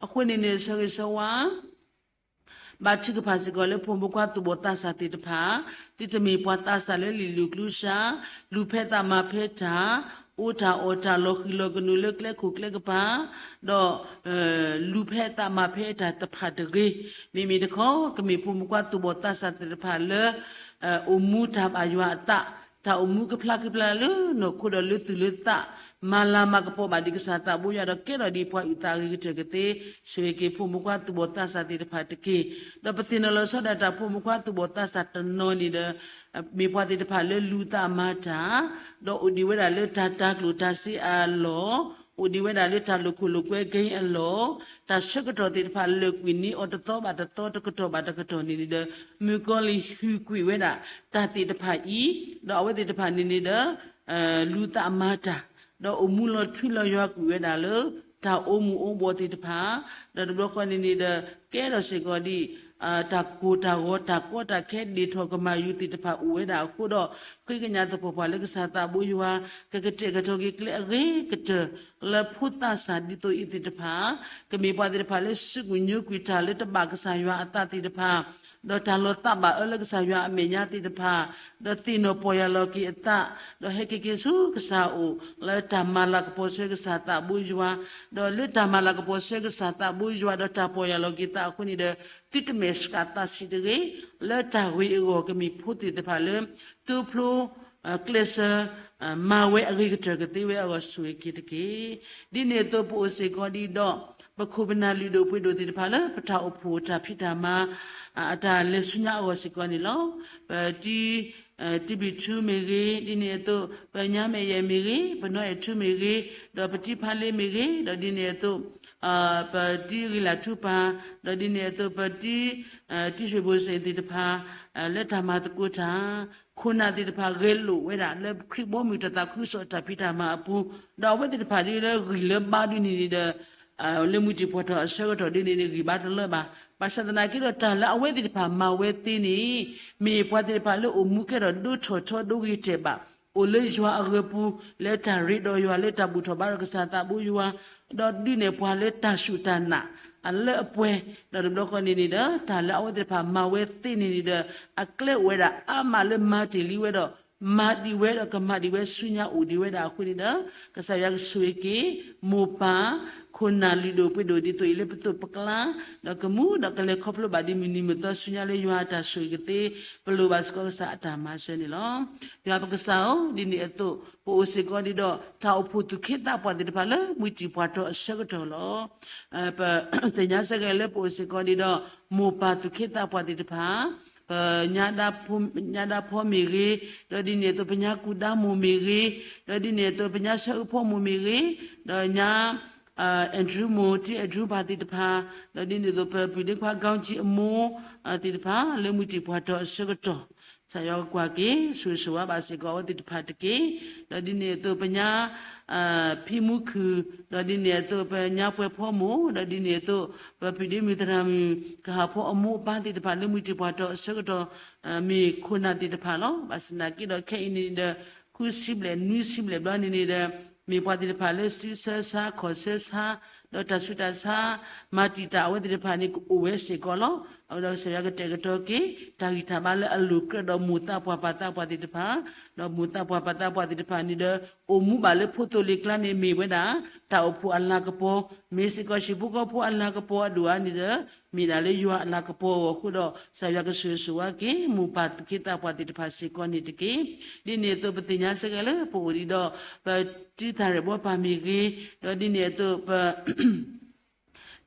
အဃိန့ၣ်န့ၣ် ဆၢဂ့ၤဆၢဝါ ဘၣ်ထုကဖၣ်စ့ၢ်ကီးလၢဖိမုၣ်ဖိခွါသူၣ်ဘီၣ်သးစၢ်သ့ၣ်တဖၣ်, သုတမ့ၢ်ပှၤသးစၢ်လၢလံာ်လူၢ်ကျူစါ, လူၤဖဲသးမၤဖဲတၢ်, အိၣ်တၢ်အီၣ်တၢ်လီၤဃံၤလီၤကနူၤလၢကျဲခိၣ်ကျဲကပၤ, ဒီး လူၤဖဲသးမၤဖဲတၢ်တဖၣ်တဂ့ၤ, မ့မ့ၢ်တခီ ကမ့ၢ်ဖိမုၣ်ဖိခွါသူၣ်ဘီၣ်သးစၢ်သ့ၣ်တဖၣ်လၢ အိၣ်မူတၢ်ဘၣ်ယွၤအသး, တၢ်အိၣ်မူကဖျါကဖျါလၢနီၢ်ခိဒီးလၢသူၣ်လၢသး, မၤလၤမၤကပီၤဘၣ်ဒံးကစၢ်သးဘိယွၤဒီးကဲထီၣ်ဒံးပှၤအုၣ်သးအဂ့ၤကတၢၢ်ကသ့, ဆိၣ်ဂ့ၤက့ၤဖိမုၣ်ဖိခွါသူၣ်ဘီၣ်သးစၢ်သ့ၣ်တဖၣ်တက့ၢ်. ဒီးပသ့ၣ်နီၣ်လီၤဆီဒၣ်တၢ်ဖိမုၣ်ဖိခွါသူၣ်ဘီၣ်သးစၢ်တနီၤန့ၣ်ဒီး မ့ၢ်ပှၤသ့ၣ်တဖၣ်လၢလူၤသးမၤတၢ်, ဒီးအိၣ်ဒံးဝဲဒၣ်လၢတၢ်တၤကျိၣ်တၤစ့အလီၢ်, အိၣ်ဒံးဝဲဒၣ်လၢတၢ်လိာ်ခိၣ်လိာ်ကွဲကဲအလီၢ်, တၢ်ဆၢကတီၢ်သ့ၣ်တဖၣ်လၢာ်ကွံာ်န့ၢ်အီၤတသီဘၣ်တသီတကတီၢ်ဘၣ်တကတီၢ်န့ၣ်ဒီး, မုၣ်ကီၤလံၢ်ဟုၣ်ကွံာ်ဝဲဒၣ်တၢ်သ့ၣ်တဖၣ်အံၤ, ဒီးအဝဲသ့ၣ်တဖၣ်န့ၣ်န့ၣ်ဒီး လူၤသးမၤတၢ်, ဒီးအိၣ်မူလီၤထွံလီၤယွၤကွံာ်ဝဲဒၣ်လၢ တၢ်အိၣ်မူအိၣ်ဘှီၣ်သ့ၣ်တဖၣ်, ဒီးတဘျီဃီန့ၣ်န့ၣ်ဒီး ကဲထီၣ်စ့ၢ်ကီးဒံး တၢ်ကိၢ်တၢ်ဂီၤတၢ်ကီတၢ်ခဲဒ်ထီၣ်ကမၤယူၤသ့ၣ်တဖၣ်အိၣ်ဝဲဒၣ်အဃိဒီး, ဃ့ကညးသပှၢ်ပှၢ်လၢကစၢ်သးဘိယွၤ ကကတဲာ်ကတီၤက့ၤကျဲအဂ့ၤကတၢၢ် လၢဖိသးစၢ်ဒ်သိးအံၤသ့ၣ်တဖၣ်, ကမ့ၢ်ပှၤသ့ၣ်တဖၣ်လၢစုကွံာ်ညိကွံာ်တၢ်လၢတဘၣ်ကစၢ်ယွၤအသးသ့ၣ်တဖၣ်, ဒီးတၢ်လီၤသးဘၣ်အၢလၢကစၢ်ယွၤအမဲာ်ညါသ့ၣ်တဖၣ်, ဒီးသ့ၣ်နီၣ်ပီၢ်ယၢ်လီၤက့ၤအသး, ဒီးဟဲက့ၤက့ၤဆူကစၢ်အအိၣ် လၢတၢ်မၤလၤကပီၤဆှၢကစၢ်သးဘိယွၤ, ဒီးလၢတၢ်မၤလၤကပီၤဆှၢကစၢ်သးဘိယွၤ ဒီးတၢ်ပီၢ်ယၢ်လီၤက့ၤသးအဃိန့ၣ်ဒီး, သုတမဲာ်ဆှးသးဆံးတဂ့ၤ, လၢတၢ်ဂ့ၤအဂီၢ်ကမ့ၢ်ဖိသ့ၣ်တဖၣ်လၢ တိဖျိ ကျဲးစၢး မၤဝဲအဂ့ၤကတၢၢ်ကသ့ဝဲအဂီၢ်ဆိၣ်ဂ့ၤက့ၤတက့ၢ်. ဒ်န့ၣ်အသိးပအိၣ်စ့ၢ်ကီးဒံးဒီး ပခိၣ်ပနၢ်လုၢ်ဒိၣ်ပှ့ၤဒိၣ်သ့ၣ်တဖၣ်လၢ ပတၢ်အိၣ်ဖှိၣ်တၢ်ဖံးတၢ်မၤ အတၢ်လဲၤဆူညါအဂီၢ်စ့ၢ်ကီးန့ၣ်လီၤ. ပတံ တံဘံၣ်ထူမ့ၢ်ဂ့ၤ, ဒ်န့ၣ်အသိး ပညါမဲာ်ယဲၢ်မ့ၢ်ဂ့ၤ, ပနီၢ်အဲၣ်ထူမ့ၢ်ဂ့ၤ, ဒီးပတံဖါလ့မ့ၢ်ဂ့ၤ, ဒီးဒ်န့ၣ်အသိး ပတံဂ့ၤလၢ်ထူပၢ်, ဒီးဒ်န့ၣ်အသိး ပတံ တံၡွ့ၣ်ဘိၣ်စ့ၣ်သ့ၣ်တဖၣ် လၢတၢ်မၤသကိးတၢ် ခိၣ်နၢ်သ့ၣ်တဖၣ်ဂဲၤလိာ်ဝဲဒၣ်လၢခရံာ်ဘီမုၢ်တၢ်သးခုကစီၣ်တၢ်ဖံးတၢ်မၤအပူၤ, ဒီးအဝဲသ့ၣ်တဖၣ်ဒ်လၢဂံၢ်လၢဘါဒ်န့ၣ်န့ၣ်ဒီး လၢမုၢ်တံၢ်ပှၢ်ထီၣ်အဆၢကတီၢ်ဒ်န့ၣ်န့ၣ် ဂံၢ်ဘါတလၢဘၣ်. ဘၣ်ဆၣ်သနာ်က့ဒီး တၢ်လၢအဝဲသ့ၣ်တဖၣ်မၤဝဲသ့န့ၣ် မ့ၢ်ပှၤသ့ၣ်တဖၣ်လၢအိၣ်မူကဲထီၣ်ဒိထီၣ်ထီဒိဂ့ၤတဲာ်ဘၣ်, အိၣ်လၢယွၤအဂၢၤပူၤ လၢတၢ်ရ့ဒီးယွၤ လၢတၢ်ဘူၣ်ထီၣ်ဘါထီၣ်ကစၢ်သးဘိယွၤ, ဒီးဒုးနဲၣ်ပှၤလၢတၢ်စူၢ်တၢ်နာ်အလၢအပှဲၤ, ဒီးတဘျီဃီန့ၣ်န့ၣ်ဒီး တၢ်လၢအဝဲသ့ၣ်တဖၣ်မၤဝဲသ့န့ၣ်န့ၣ်ဒီး အကျဲအိၣ်ဝဲဒၣ်အါမးလၢမၤတ့ၢ်လံဝဲဒီး မၤဒံးဝဲဒီးကမၤဒံးဝဲဆူညါအိၣ်ဒံးဝဲဒၣ်အဃိန့ၣ်ဒီး ကစၢ်ယွၤကဆိၣ်ဂ့ၤက့ၤ မိၢ်ပၢ် ခိၣ်နၢ်လုၢ်ဒိၣ်ပှ့ၤဒိၣ်ဒ်သိးအံၤလၢပသိးပကျါ ဒီးကမူဒီးကလဲၤခီဖျိဘၣ်ဒ်မုၢ်နံၤမုၢ်သီဆူညါလၢယွၤအတၢ်ဆိၣ်ဂ့ၤကသ့ ပလိၣ်ဘၣ်စ့ၢ်ကီးကစၢ်အတၢ်မၤစၢၤန့ၣ်လီၤ. ယွၤပကစၢ်ဧၢ, ဒ်န့ၣ်အသိး ပအိၣ်စ့ၢ်ကီးဒံးဒီး တၢ်အိၣ်ဖှိၣ်သူၣ်က့သးပှၢ်သ့ၣ်တဖၣ်လၢမုၢ်တံၢ်ပှၢ်ထီၣ်အဆၢကတီၢ်လီၤ. ပသ့ၣ်ညါစ့ၢ်ကီးလၢပအိၣ်စ့ၢ်ကီးဒံးဒီး မိၢ်ပၢ်သူၣ်က့သးပှၢ်သ့ၣ်တဖၣ် ပ ညါဒၣ်ဖီမ့ၢ်ဂ့ၤ, ဒီးဒ်န့ၣ်အသိး ပညါကူၣ်ဒါမိၢ်မ့ၢ်ဂ့ၤ, ဒီးဒ်န့ၣ်အသိး ပညါဆၢအုးဖီမိၢ်မ့ၢ်ဂ့ၤ, ဒီးညါ အဲၣ်ဒြူမိၢ် တံအဲၣ်ဒြူဘၣ်သ့ၣ်တဖၣ်, ဒီးဒ်န့ၣ်အသိး ပပုၢ်ဒ့ခွါ ကီကံအမိၢ် သ့ၣ်တဖၣ် လၢမုၢ်တံၢ်ပှၢ်ထီၣ်အဆၢကတီၢ် ကစၢ်ယွၤကကွၢ်က့ၤ ဆိၣ်ဂ့ၤဆိၣ်ဝါဘၣ်စ့ၢ်ကီးအဝဲသ့ၣ်တဖၣ်တက့ၢ်. ဒီးဒ်န့ၣ်အသိး ပညါ ဖံမူခုၣ်, ဒီးဒ်န့ၣ်အသိး ပညါပှဲၤဖီမိၢ်, ဒီးဒ်န့ၣ်အသိး ပပုၢ်ဒ့မုၣ်သရၣ်မုၣ် ကဟၣ်ဖီအမိၢ်အပၢ်သ့ၣ်တဖၣ် လၢမုၢ်တံၢ်ပှၢ်ထီၣ်အဆၢကတီၢ် မ့ၢ်ခိၣ်နၢ်သ့ၣ်တဖၣ်လီၤ. ဘၣ်ဆၣ်သနာ်က့ဒီး ခဲအံၤန့ၣ်ဒီး ဃုဆံဘျဲၣ် နွံဆံဘျဲၣ်ဘျီန့ၣ်န့ၣ်ဒီး မ့ၢ်ပှၤသ့ၣ်တဖၣ်လၢစုဆၢဆါ ခီၣ်ဆၢဆါ ဒီးတၢ်ဆူးတၢ်ဆါ မၤတံာ်တာ်အဝဲသ့ၣ်တဖၣ်န့ၣ် ကအိၣ်ဝဲစ့ၢ်ကီးလီၤ. အဝဲဒီးကစၢ်ယွၤကတဲာ်ကတီၤက့ၤ တၢ်ဂံၢ်တၢ်ဘါလၢအလိၤကြၢးဒီးမိၢ်သးပှၢ်ပၢ်သးပှၢ်သ့ၣ်တဖၣ်, ဒီးမိၢ်သးပှၢ်ပၢ်သးပှၢ်သ့ၣ်တဖၣ်န့ၣ်ဒီး အိၣ်မူဘၣ်လၢဖိသိလ့ၣ်ကျါန့ၣ် မ့ၢ်ဝဲဒၣ် တၢ်အိၣ်ဖှိၣ်အလၤကပီၤ, မ့ၢ်စ့ၢ်ကီးဟံၣ်ဖိဃီဖိအလၤကပီၤအဒိၣ်အါန့ၣ်ဒီး မ့ၢ်ဒၣ်လၢယွၤအလၤကပီၤအဂီၢ်အဃိဒီး ကစၢ်ယွၤကဆိၣ်ဂ့ၤဆိၣ်ဝါက့ၤ မိၢ်ပၢ်သူၣ်က့သးပှၢ်သ့ၣ်တဖၣ်စ့ၢ်ကီးန့ၣ်တက့ၢ်. ဒ်န့ၣ်အသိး ပသ့ၣ်ညါစ့ၢ်ကီးလၢပအိၣ်ဒံးဒီး ပတံၤသၣ်ရဲၣ်ဘီပၢ်မ့ၢ်ဂ့ၤ, ဒီးဒ်န့ၣ်အသိး ပ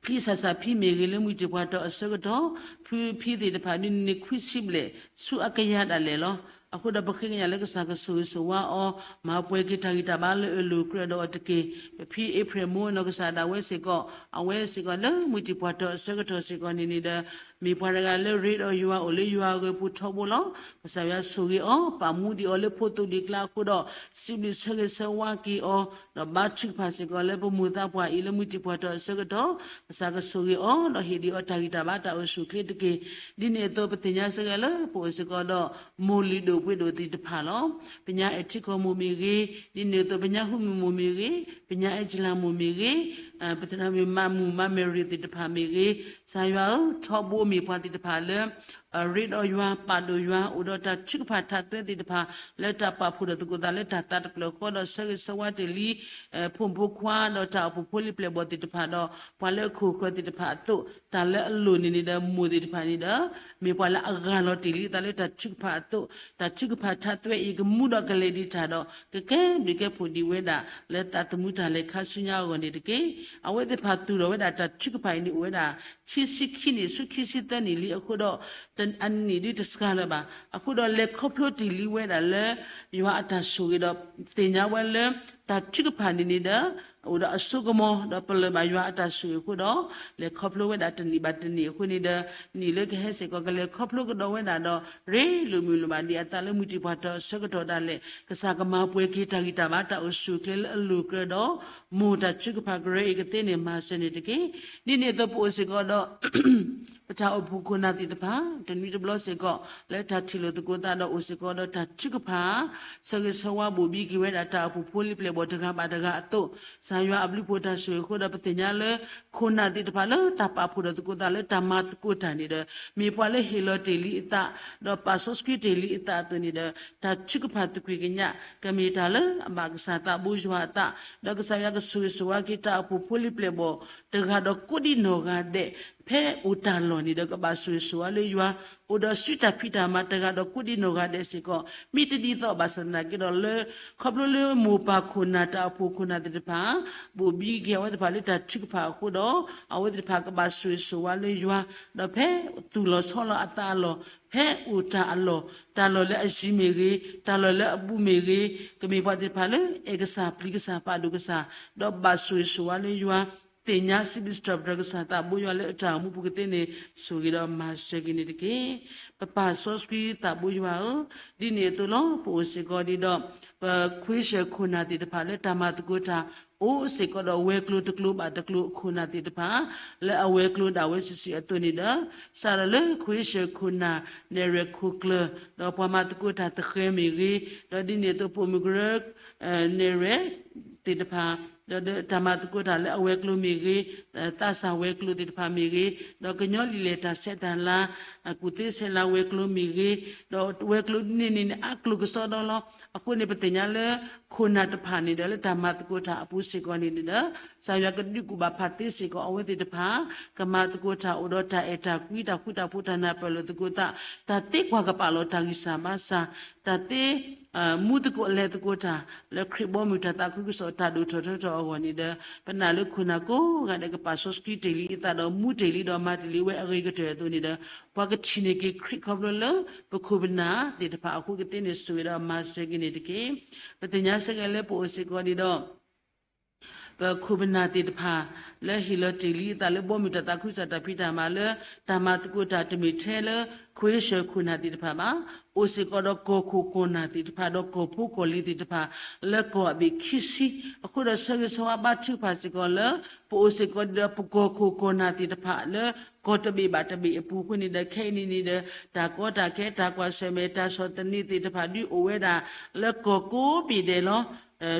ဖံစၢ်စၢ်ဖံမ့ၢ်ဂ့ၤ လၢမုၢ်တံၢ်ပှၢ်ထီၣ်အဆၢကတီၢ် ဖံဖံသ့ၣ်တဖၣ်ဒ်န့ၣ်န့ၣ် ခွံဆံဘျဲၣ် ဆူအကယၤဒၣ်လဲာ်လီၤ. အဃိဒီးပဃ့ကညးလၢကစၢ်ကဆိၣ်ဂ့ၤဆိၣ်ဝါအီၤ, မၤပှဲၤက့ၤတၢ်ဂံၢ်တၢ်ဘါလၢအလိၤကြၢးဒီးအီၤတက့ၢ်. ပဖံအ့ဖြ့ၣ်မိၢ်နီၢ်ကစၢ်ဒၣ်ဝဲစ့ၢ်ကီး, အဝဲစ့ၢ်ကီးလၢမုၢ်တံၢ်ပှၢ်ထီၣ်အဆၢကတီၢ်စ့ၢ်ကီးန့ၣ်န့ၣ်ဒီး မ့ၢ်ပှၤတဂၤလၢရ့ဒီးယွၤအိၣ်လၢယွၤအဂၢၤပူၤထီဘိလီၤ. ကစၢ်ယွၤဆိၣ်ဂ့ၤအီၤ, ပာ်မူဒံးအီၤလၢဖိသိလ့ၣ်ကျါအဃိဒီး စံးဘျုးဆၢဂ့ၤဆၢဝါက့ၤအီၤ, ဒီးဘါထုကဖၣ်စ့ၢ်ကီးလၢပမိၢ်သးပှၢ်အံၤ လၢမုၢ်တံၢ်ပှၢ်ထီၣ်အဆၢကတီၢ်, ကစၢ်ကဆိၣ်ဂ့ၤအီၤ ဒီးဟ့ၣ်ဒံးအီၤတၢ်ဂံၢ်တၢ်ဘါတၢ်အိၣ်ဆူၣ်အိၣ်ချ့တက့ၢ်. ဒ်န့ၣ်အသိး ပသ့ၣ်ညါစ့ၢ်ကီးလၢ ပအိၣ်စ့ၢ်ကီးဒီး မိၢ်လုၢ်ဒိၣ်ပှ့ၤဒိၣ်သ့ၣ်တဖၣ်လီၤ. ပညါအဲၣ်ထံကီၢ်မိၢ်မ့ၢ်ဂ့ၤ, ဒ်န့ၣ်အသိး ပညါဟူမုၢ်မိၢ်မ့ၢ်ဂ့ၤ, ပညါအဲၣ်ကလၤမိၢ်မ့ၢ်ဂ့ၤ, ပသရၣ်မုၣ်မၤမုၢ်မၤမဲၢ်ရံၤသ့ၣ်တဖၣ်မ့ၢ်ဂ့ၤ, ကစၢ်ယွၤဧၢ, ထီဘိမ့ၢ်ပှၤသ့ၣ်တဖၣ်လၢ ရ့ဒီးယွၤ ပာ်ဒိၣ်ယွၤ အိၣ်ဒီးတၢ်ထုကဖၣ်ထးသွဲသ့ၣ်တဖၣ် လၢတၢ်ပာ်ဖှိၣ်ဒီးသကိးသးလၢတၢ်သးတဖျၢၣ်ဃီဒီးဆၢဂ့ၤဆၢဝါတ့ၢ်လံ ဖိမုၣ်ဖိခွါ ဒီးတၢ်အိၣ်ဖှိၣ်ဖိလံၤပျဲၢ်ဘီၣ်သ့ၣ်တဖၣ်ဒီး ပှၤလၢအခိၣ်ဃၢၤသ့ၣ်တဖၣ်အသိး တၢ်လၢအလိၤန့ၣ်န့ၣ်ဒီး မိၢ်သ့ၣ်တဖၣ်န့ၣ်ဒီး မ့ၢ်ပှၤလၢအဂၢ်လီၤတ့ၢ်လံအသးလၢတၢ်ထုကဖၣ်အသိး, တၢ်ထုကဖၣ်ထးသွဲအံၤ ကမူဒီးကလဲၤဒံးတၢ်ဒီး ကကဲဘျုးကဲဖှိၣ်ဒံးဝဲဒၣ် လၢသးသမူတၢ်လဲၤခါဆူညါအဂီၢ်န့ၣ်တက့ၢ်. အဝဲသ့ၣ်တဖၣ်သူၣ်ထီၣ်ဝဲဒၣ်တၢ်ထုကဖၣ်အံၤန့ၣ် အိၣ်ဝဲဒၣ် ခံဆံခံနံၣ်ဆူခံဆံသၢနံၣ်လံအဃိဒီး အနံၣ်ဒုတစှၤလၢၤဘၣ်. အဃိဒီးလဲၤခီဖျိတ့ၢ်လံဝဲဒၣ်လၢ ယွၤအတၢ်ဆိၣ်ဂ့ၤဒီး သ့ၣ်ညါဝဲလၢ တၢ်ထုကဖၣ်န့ၣ်န့ၣ်ဒီး အိၣ်ဒီးအစိကမီၤ ဒီးပလၢၢ်ဘၣ်ယွၤအတၢ်ဆိၣ်ဂ့ၤအဃိဒီး လဲၤခီဖျိဝဲဒၣ်တနံၣ်ဘၣ်တနံၣ်အဃိန့ၣ်ဒီး နံၣ်လၢကဟဲစ့ၢ်ကီးကလဲၤခီဖျိကဒီးဝဲဒၣ်ဒီး ရ့လိာ်မုာ်လိာ်ဘၣ်ဒံးအသးလၢမုၢ်တံၢ်ပှၢ်ထီၣ်အဆၢကတီၢ်ဒၣ်လဲာ် ကစၢ်ကမၤပှဲၤက့ၤတၢ်ဂံၢ်တၢ်ဘါတၢ်အိၣ်ဆူၣ်အိၣ်ချ့လၢအလိၤကြၢးဒီး မိၢ်တၢ်ထုကဖၣ်ကရၢအံၤကသ့န့ၣ် မၤစၢၤန့ၣ်တက့ၢ်. ဒ်န့ၣ်အသိးပအိၣ်စ့ၢ်ကီးဒီး ပတၢ်အိၣ်ဖှိၣ်ခိၣ်နၢ်သ့ၣ်တဖၣ် တနွံတဘျီစ့ၢ်ကီး လၢတၢ်ထံၣ်လိာ်သကိးသးဒီးအိၣ်စ့ၢ်ကီးဒီးတၢ်ထုကဖၣ် ဆၢဂ့ၤဆၢဝါဘိၣ်ဘံက့ၤဝဲဒၣ်တၢ်အိၣ်ဖှိၣ်ဖိလံၤပျဲၢ်ဘီၣ်တဂၤဘၣ်တဂၤအသိး ကစၢ်ယွၤအဘျုးဖှိၣ်တၢ်ဆိၣ်ဂ့ၤအဃိဒီး ပသ့ၣ်ညါလၢ ခိၣ်နၢ်သ့ၣ်တဖၣ်လၢတၢ်ပာ်ဖှိၣ်ဒီးသကိးသးလၢတၢ်မၤသကိးတၢ်န့ၣ်ဒီး မ့ၢ်ပှၤလၢဟ့ၣ်လီၤတ့ၢ်လံအသး ဒီးပာ်စီဆှံတ့ၢ်လံအသးအသိးန့ၣ်ဒီး တၢ်ထုကဖၣ်သကွံာ်ကညး ကမ့ၢ်တၢ်လၢအဘၣ်ကစၢ်သးဘိယွၤအသး ဒီးကစၢ်ယွၤကဆိၣ်ဂ့ၤဆိၣ်ဝါက့ၤတၢ်အိၣ်ဖှိၣ်ဖိလံၤပျဲၢ်ဘီၣ် တဂၤဒီးကိးဒံနီၢ်ဂၤဒဲး ဖဲအိၣ်တၢ်လီၢ်န့ၣ်ဒီး ကဘၣ်ဆိၣ်ဂ့ၤဆိၣ်ဝါလၢယွၤ, အိၣ်ဒီးစုတၢ်ဖံးတၢ်မၤတဂၤဒီးကိးဒံနီၢ်ဂၤဒဲးစ့ၢ်ကီး, မ့ၢ်တဒ်သိးဘၣ်ဆၣ်သနာ်က့ဒီးလၢ ခီဖျိလၢမိၢ်ပၢ်ခိၣ်နၢ်တၢ်အိၣ်ဖှိၣ်ခိၣ်နၢ်သ့ၣ်တဖၣ် ဘိၣ်ဘံက့ၤအဝဲသ့ၣ်တဖၣ်လၢတၢ်ထုကဖၣ်အဃိဒီး အဝဲသ့ၣ်တဖၣ်ကဘၣ်ဆိၣ်ဂ့ၤဆိၣ်ဝါလၢယွၤ, ဒီးဖဲသူၣ်လီၤဆီလီၤအသးအလီၢ်, ဖဲအိၣ်တၢ်အလီၢ်, တၢ်လီၢ်လၢအယံၤမ့ၢ်ဂ့ၤ, တၢ်လီၢ်လၢအဘူးမ့ၢ်ဂ့ၤ, ကမ့ၢ်ပှၤသ့ၣ်တဖၣ်လၢအဲၣ်ကစၢ်ပျံၤကစၢ်ပာ်ဒိၣ်ကစၢ်, ဒီးဘၣ်ဆိၣ်ဂ့ၤဆိၣ်ဝါလၢယွၤ, သ့ၣ်ညါစံးဘျုးစံးထီၣ်ပတြၢၤကစၢ်သးဘိယွၤလၢအတၢ်အိၣ်မူပူၤကသ့န့ၣ် ဆိၣ်ဂ့ၤဒီးမၤစၢၤက့ၤန့ၣ်တက့ၢ်. ပပၢ်စီဆှံသးဘိယွၤဧၢ, ဒ်န့ၣ်အသိးလီၤ. ပအိၣ်စ့ၢ်ကီးဒ်ဒီး ပခွ့ဆၢၣ်ခိၣ်နၢ်သ့ၣ်တဖၣ်လၢတၢ်မၤသကိးတၢ် အိၣ်စ့ၢ်ကီးဒီးဝဲၤကျိၤတကျိၤဘၣ်တကျိၤအခိၣ်နၢ်သ့ၣ်တဖၣ် လၢအဝဲၤကျိၤဒၣ်ဝဲစုာ်စုာ်အသိးန့ၣ်ဒီး စးထီၣ်လၢခွ့ဆၢၣ်ခိၣ်နၢ် နဲၣ်ရွဲၣ်ခိၣ်ကျၢၢ် ဒီးပှၤမၤသကိးတၢ်သဃဲၤမ့ၢ်ဂ့ၤ, ဒီးဒ်န့ၣ်အသိးပိာ်မုၣ်ကရၢ နဲၣ်ရွဲၣ်သ့ၣ်တဖၣ် ဒီးတၢ်မၤသကိးတၢ်လၢအဝဲၤကျိၤမ့ၢ်ဂ့ၤ, သးစၢ်ဝဲၤကျိၤသ့ၣ်တဖၣ်မ့ၢ်ဂ့ၤ, ဒီးကညီလံာ်လဲၢ်တၢ်ဆဲးတၢ်လၤ ကူၣ်သ့ဆဲးလၤဝဲၤကျိၤမ့ၢ်ဂ့ၤ, ဒီးဝဲၤကျိၤန့ၣ်န့ၣ်န့ၣ် အကျိၤကစီဒီလီၤ. အဃိန့ၣ် ပသ့ၣ်ညါလၢ ခိၣ်နၢ်တဖၣ်န့ၣ်ဒီး လၢတၢ်မၤသကိးတၢ်အပူၤစ့ၢ်ကီးန့ၣ်န့ၣ်ဒီး ကစၢ်ယွၤကဒုးကူၣ်ဘၣ်ဖးသ့စ့ၢ်ကီးအဝဲသ့ၣ်တဖၣ် ကမၤသကိးတၢ်အိၣ်ဒီးတၢ်အဲၣ်တၢ်ကွံ တၢ်ဃူတၢ်ဖိး တၢ်နၢ်ပၢၢ်လိာ်သကိးသး တၢ်သ့ကွၢ်ကပာ်လီၤတၢ်ဂံၢ်စၢ်ဘါစၢ် တၢ်သ့ မူသကိးလဲၤသကိးတၢ် လၢခရံာ်ဘီမုၢ်တၢ်သးခုကစီၣ်တၢ်ဒိၣ်ထီၣ်ထီထီၣ်အဂီၢ်န့ၣ်ဒီး ပနာ်လၢခိၣ်နၢ်ကိးဂၤဒဲးကပာ်စီဆှံတ့ၢ်လံအသးဒီး မူတ့ၢ်လံဒီးမၤတ့ၢ်လံဝဲအဂ့ၤကတၢၢ်အသိးန့ၣ်ဒီး ပှၤကထံၣ်န့ၢ်က့ၤခရံာ်ခီဖျိလၢ ပခိၣ်ပနၢ်သ့ၣ်တဖၣ်အဃိကသ့န့ၣ် ဆိၣ်ဂ့ၤဒီးမၤစၢၤက့ၤန့ၣ်တက့ၢ်. ပသ့ၣ်ညါစ့ၢ်ကီးလၢပအိၣ်စ့ၢ်ကီးဒ်ဒီး ပခိၣ်ပနၢ်သ့ၣ်တဖၣ် လၢဟ့ၣ်လီၤတ့ၢ်လံအသးလၢဘီမုၢ်တၢ်သးခုကစီၣ်တၢ်ဖံးတၢ်မၤလၢ တၢ်မၤသကိးတၢ်တမ့ၢ်ထဲလၢ ခွ့ဆၢၣ်ခိၣ်နၢ်သ့ၣ်တဖၣ်ဘၣ်. အိၣ်စ့ၢ်ကီးဒီးကီၢ်ခိၣ်ကီၢ်နၢ်သ့ၣ်တဖၣ် ဒီးကီၢ်ဖိကီၢ်လံၤသ့ၣ်တဖၣ် လၢကီၢ်အဘ့ၣ်ခံဆံ အဃိဒီးဆၢဂ့ၤဆၢဝါဘါထုကဖၣ်စ့ၢ်ကီးလၢ ပအိၣ်စ့ၢ်ကီးဒီးပကီၢ်ခိၣ်ကီၢ်နၢ်သ့ၣ်တဖၣ်လၢ ကီၢ်တဘ့ၣ်ဘၣ်တဘ့ၣ်အပူၤအဃိန့ၣ်ဒီး ခဲအံၤန့ၣ်န့ၣ်ဒီး တၢ်ကီတၢ်ခဲ တၢ်ကွၢ်ဆၢၣ်မဲာ် တၢ်ဆီၣ်သနံးသ့ၣ်တဖၣ်ဒုးအိၣ်ဝဲဒၣ် လၢကီၢ်ကိးဘ့ၣ်ဒဲးလီၤ.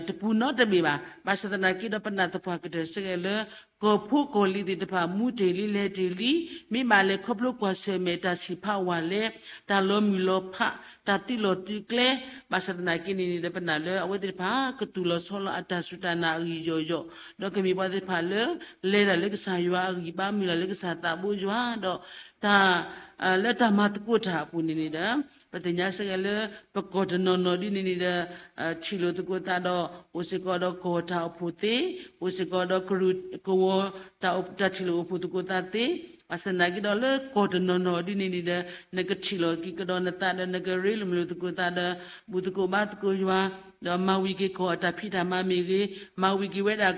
တပူၤနီတဘ့ၣ်ဘၣ်. ဘၣ်ဆၣ်သနာ်က့ဒီးပနာ်သပှၢ်ကတၢၢ်စ့ၢ်ကီးလၢ ကီၢ်ဖိကီၢ်လံၤသ့ၣ်တဖၣ် မူတ့ၢ်လံလဲၤတ့ၢ်လံ မ့ၢ်ဘၣ်လဲၤခီဖျိကွၢ်ဆၢၣ်မဲာ်တၢ်ဆံးဖးဝၢ်လဲ တၢ်လီၤမုၢ်လီၤဖး တၢ်သုးလီၢ်သုးကျဲ ဘၣ်ဆၣ်သနာ်က့န့ၣ်န့ၣ်ဒီး ပနာ်လၢအဝဲသ့ၣ်တဖၣ် ကသူၣ်လီၤဆီလီၤအတၢ်စူၢ်တၢ်နာ်အဂံၢ်ယီၢ်ယီၢ် ဒီးကမ့ၢ်ပှၤသ့ၣ်တဖၣ်လၢ လဲၤတၢ်လၢကစၢ်ယွၤအဂံၢ် ဘါမုၢ်လၢ်လၢကစၢ်သးဘိယွၤ ဒီးတၢ် လၢတၢ်မၤသကိးတၢ်အပူၤန့ၣ်န့ၣ်ဒီး ပသ့ၣ်ညါစ့ၢ်ကီးလၢ ပကီၢ်တနီၤနီၤဒ်န့ၣ်န့ၣ်ဒီး ထံၣ်လိာ်သကိးသးဒီး အိၣ်စ့ၢ်ကီးဒီးကီၢ်တၢ်အိၣ်ဖှိၣ်သ့, အိၣ်စ့ၢ်ကီးဒီးကရူၢ်ကဝီၤ တၢ်ထံၣ်လိာ်အိၣ်ဖှိၣ်သကိးသးသ့, ဘၣ်ဆၣ်သနာ်က့ဒီးလၢကီၢ်တနီၤနီၤဒ်န့ၣ်န့ၣ်ဒီး နကထံၣ်လိာ်က့ၤကဒီးနသးဒီး နကရ့လိာ်မုာ်လိာ်သကိးသးဒီး ဘူၣ်သကိးဘါသကိးယွၤ ဒီးမၤဝံၤက့ၤကီၢ်အတၢ်ဖံးတၢ်မၤမ့ၢ်ဂ့ၤ, မၤဝံၤက့ၤဝဲဒၣ်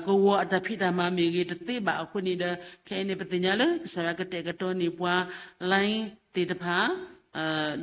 ကဝီၤအတၢ်ဖံးတၢ်မၤမ့ၢ်ဂ့ၤ တသ့ဘၣ်အဃိန့ၣ်ဒီး ခဲအံၤန့ၣ် ပသ့ၣ်ညါလၢကစၢ်ယွၤကတဲာ်ကတီၤန့ၢ်ပှၤ line သ့ၣ်တဖၣ်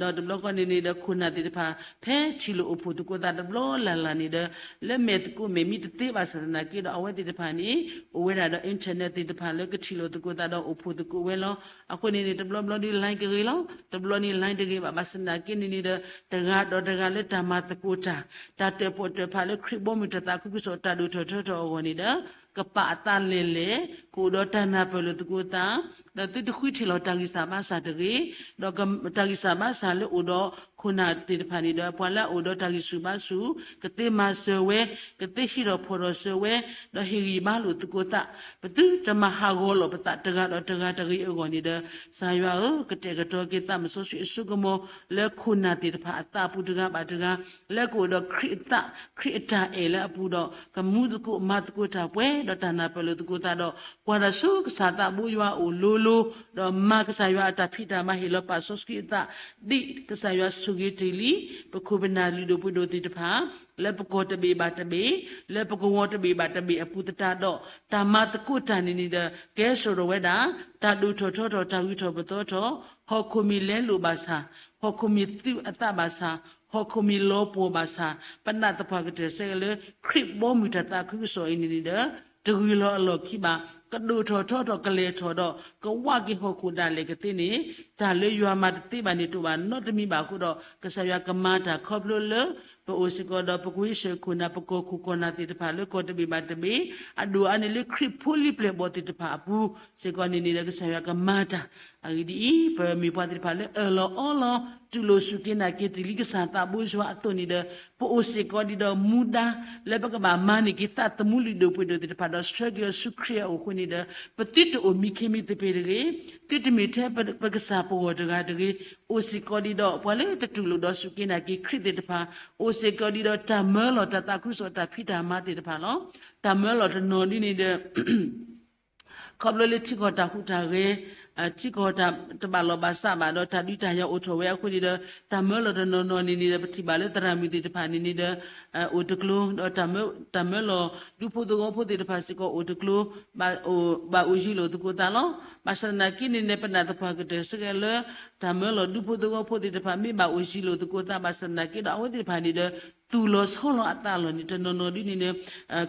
ဒီးတဘျီဃီန့ၣ်န့ၣ်ဒီး ခိၣ်နၢ်သ့ၣ်တဖၣ် ဖဲထံၣ်လိာ်အိၣ်ဖှိၣ်သကိးသးတဘျီလၢ်လၢ်န့ၣ်ဒီး လၢမဲာ်သကိးမဲာ်မံတသ့ဘၣ်ဆၣ်သနာ်က့ဒီး အဝဲသ့ၣ်တဖၣ်န့ၣ် အိၣ်ဝဲဒၣ်ဒီး internet သ့ၣ်တဖၣ်လၢကထံၣ်လိာ်သကိးသးဒီးအိၣ်ဖှိၣ်သကိးဝဲလီၤ. အဃိန့ၣ်န့ၣ် တဘျီဘျီဒုး line ကဂ့ၤလီၤ, တဘျီန့ၣ် line တဂ့ၤဘၣ်. ဘၣ်ဆၣ်သနာ်က့န့ၣ်န့ၣ်ဒီး တဂၤဒီးတဂၤလၢတၢ်မၤသကိးတၢ် တၢ်တၢၣ်ပီၣ်တၢၣ်ဖးလၢခရံာ်ဘီမုၢ်တၢ်သးခုကစီၣ်တၢ်ဒိၣ်ထီၣ်ထီထီၣ်အဂီၢ်န့ၣ်ဒီး ကပာ်အသးလဲၤလဲၤ ကအိၣ်ဒီးတၢ်နၢ်ပၢၢ်လိာ်သကိးသး ဒီးသုတဃုထံၣ်လီၤတၢ်ဂံၢ်စၢ်ဘါစၢ်တဂ့ၤ, ဒီးတၢ်ဂံၢ်စၢ်ဘါစၢ်လၢအိၣ်ဒီးခိၣ်နၢ်သ့ၣ်တဖၣ်န့ၣ်ဒီး ပှၤလၢအအိၣ်ဒီးတၢ်ဂံၢ်ဆူၣ်ဘါဆူၣ် ကသ့မၤစၢၤဝဲ ကသ့ဟံးထီၣ်ဖီၣ်ထီၣ်စၢၤဝဲ ဒီးဟ့ၣ်ဂံၢ်ဘါလိာ်သကိးသး ပသုတမၤဟးဂီၤလိာ်ပသးတဂၤဒီးတဂၤတဂ့ၤအဂီၢ်န့ၣ်ဒီး ကစၢ်ယွၤဧၢ, ကတဲာ်ကတီၤက့ၤသးမစီဆှံအစိကမီၤ လၢခိၣ်နၢ်သ့ၣ်တဖၣ်အသးအပူၤတဂၤဘၣ်တဂၤ လၢကအိၣ်ဒီးခရံာ်အသး ခရံာ်အတၢ်အဲၣ်လၢအပူၤဒီး ကမူသကိးမၤသကိးတၢ်ပှဲၤဒီးတၢ်နၢ်ပၢၢ်လိာ်သကိးသးဒီး ကွၢ်တၢ်ဆူကစၢ်သးဘိယွၤအအိၣ်လိၤလိၤ ဒီးမၤကစၢ်ယွၤအတၢ်ဖံးတၢ်မၤ ဟ့ၣ်လီၤပာ်စီဆှံအသး ဒ်ကစၢ်ယွၤဆိၣ်ဂ့ၤတ့ၢ်လံ ပခိၣ်ပနၢ်လုၢ်ဒိၣ်ပှ့ၤဒိၣ်သ့ၣ်တဖၣ် လၢပကီၢ်တဘ့ၣ်ဘၣ်တဘ့ၣ် လၢပကဝီၤတဘ့ၣ်ဘၣ်တဘ့ၣ်အပူၤသတးဒီး တၢ်မၤသကိးတၢ်န့ၣ်န့ၣ်ဒီး ကဲစိာ်ထီၣ်ဝဲဒၣ် တၢ်ဒိၣ်ထီၣ်ထီထီၣ် တၢ်ဂုၤထီၣ်ပသီထီၣ် ဟီၣ်ခိၣ်မ့ၢ်လဲလိာ်ဘၣ်ဆၣ် ဟီၣ်ခိၣ်မ့ၢ်သုးအသးဘၣ်ဆၣ် ဟီၣ်ခိၣ်မ့ၢ်လီၤပှီၢ်ဘၣ်ဆၣ် ပနာ်သပှၢ်ကတၢၢ်စ့ၢ်ကီးလၢ ခရံာ်ဘီမုၢ်တၢ်သးခုကစီၣ်အံၤန့ၣ်န့ၣ်ဒီး တဂုၤလီၤအလီၢ်ခံဘၣ် ကဒိၣ်ထီၣ်ထီထီၣ်ကလဲၤထီၣ်ဒီး ကဝးက့ၤဟီၣ်ခိၣ်ဒၣ်လဲာ်ကသ့န့ၣ် တၢ်လၢယွၤမၤတသ့ဘၣ်န့ၣ်တအိၣ်ဘၣ်နီတမံၤဘၣ်အဃိဒီး ကစၢ်ယွၤကမၤတၢ်ခီဖျိလၢ ပအိၣ်စ့ၢ်ကီးဒီးပကဝံစၢၣ်ခိၣ်နၢ် ပကီၢ်ခိၣ်ကီၢ်နၢ်သ့ၣ်တဖၣ်လၢကီၢ်တဘ့ၣ်ဘၣ်တဘ့ၣ် အဒိၣ်အါန့ၢ်လၢခရံာ်ဖိလံၤပျဲၢ်ဘီၣ်သ့ၣ်တဖၣ်အပူၤစ့ၢ်ကီးန့ၣ်န့ၣ်ဒီး ကစၢ်ယွၤကမၤတၢ် အဂ့ၢ်ဒ်အံၤ, ပမ့ၢ်ပှၤသ့ၣ်တဖၣ်လၢအၢၣ်လီၤအီလီၤ တူၢ်လိာ်စူၢ်က့ၤနာ်က့ၤတ့ၢ်လံကစၢ်သးဘိယွၤအသိးန့ၣ်ဒီး ပအိၣ်စ့ၢ်ကီးဒံးဒီးမူဒါ လၢပကဘၣ်မၤန့ၢ်က့ၤသးသမူလုၢ်ဒိၣ်ပှ့ၤဒိၣ်သ့ၣ်တဖၣ်ဒီးဆှၢက့ၤအီၤဆူခရံာ်အအိၣ်အဃိန့ၣ်ဒီး ပသုတအိၣ်မံခ့မံသပ့ၤတဂ့ၤ, သုတမ့ၢ်ထဲပကစၢ်ပဂီၢ်တဂၤတဂ့ၤ, အိၣ်စ့ၢ်ကီးဒံးဒီးပှၤလၢတတူၢ်လိာ်ဒီးစူၢ်က့ၤနာ်က့ၤခရံာ်သ့ၣ်တဖၣ်, အိၣ်စ့ၢ်ကီးဒံးဒီးတၢ်မၢလီၤတၢ်သးခုကစီၣ်တၢ်ဖံးတၢ်မၤသ့ၣ်တဖၣ်လီၤ. တၢ်မၢလီၤတနီၤဒ်န့ၣ်ဒီး ခီဖျိလၢထံကီၢ်တၢ်ဟူးတၢ်ဂဲၤ, ထံကီၢ်တၢ်တဘၣ်လီၢ်ဘၣ်စးဘၣ်ဒီးတၢ်ဒုးတၢ်ယၤအိၣ်ထီၣ်ဝဲအဃိန့ၣ်ဒီး တၢ်မၢလီၤတနီၤနီၤန့ၣ်န့ၣ်ဒီး ပထံၣ်ဘၣ်လၢသရၣ်မုၣ်သ့ၣ်တဖၣ်န့ၣ်န့ၣ်ဒီး အိၣ်တကျိၤ, ဒီးတၢ်မၢ, တၢ်မၢလီၤဒူဖိသဝီဖိသ့ၣ်တဖၣ်စ့ၢ်ကီးအိၣ်တကျိၤ, ဘၣ်အိၣ်ယံၤလိာ်သကိးသးလီၤ. ဘၣ်ဆၣ်သနာ်က့န့ၣ်န့ၣ် ပနာ်သပှၢ်ကတၢၢ်စ့ၢ်ကီးလၢ တၢ်မၢလီၤဒူဖိသဝီဖိသ့ၣ်တဖၣ် မ့ၢ်ဘၣ်အိၣ်ယံၤလိာ်သကိးသး ဘၣ်ဆၣ်သနာ်က့ဒီး အဝဲသ့ၣ်တဖၣ်န့ၣ်ဒီး သူၣ်လီၤဆီလီၤအသးလီၤန့ၣ် တနီၤနီၤဒ်န့ၣ်န့ၣ်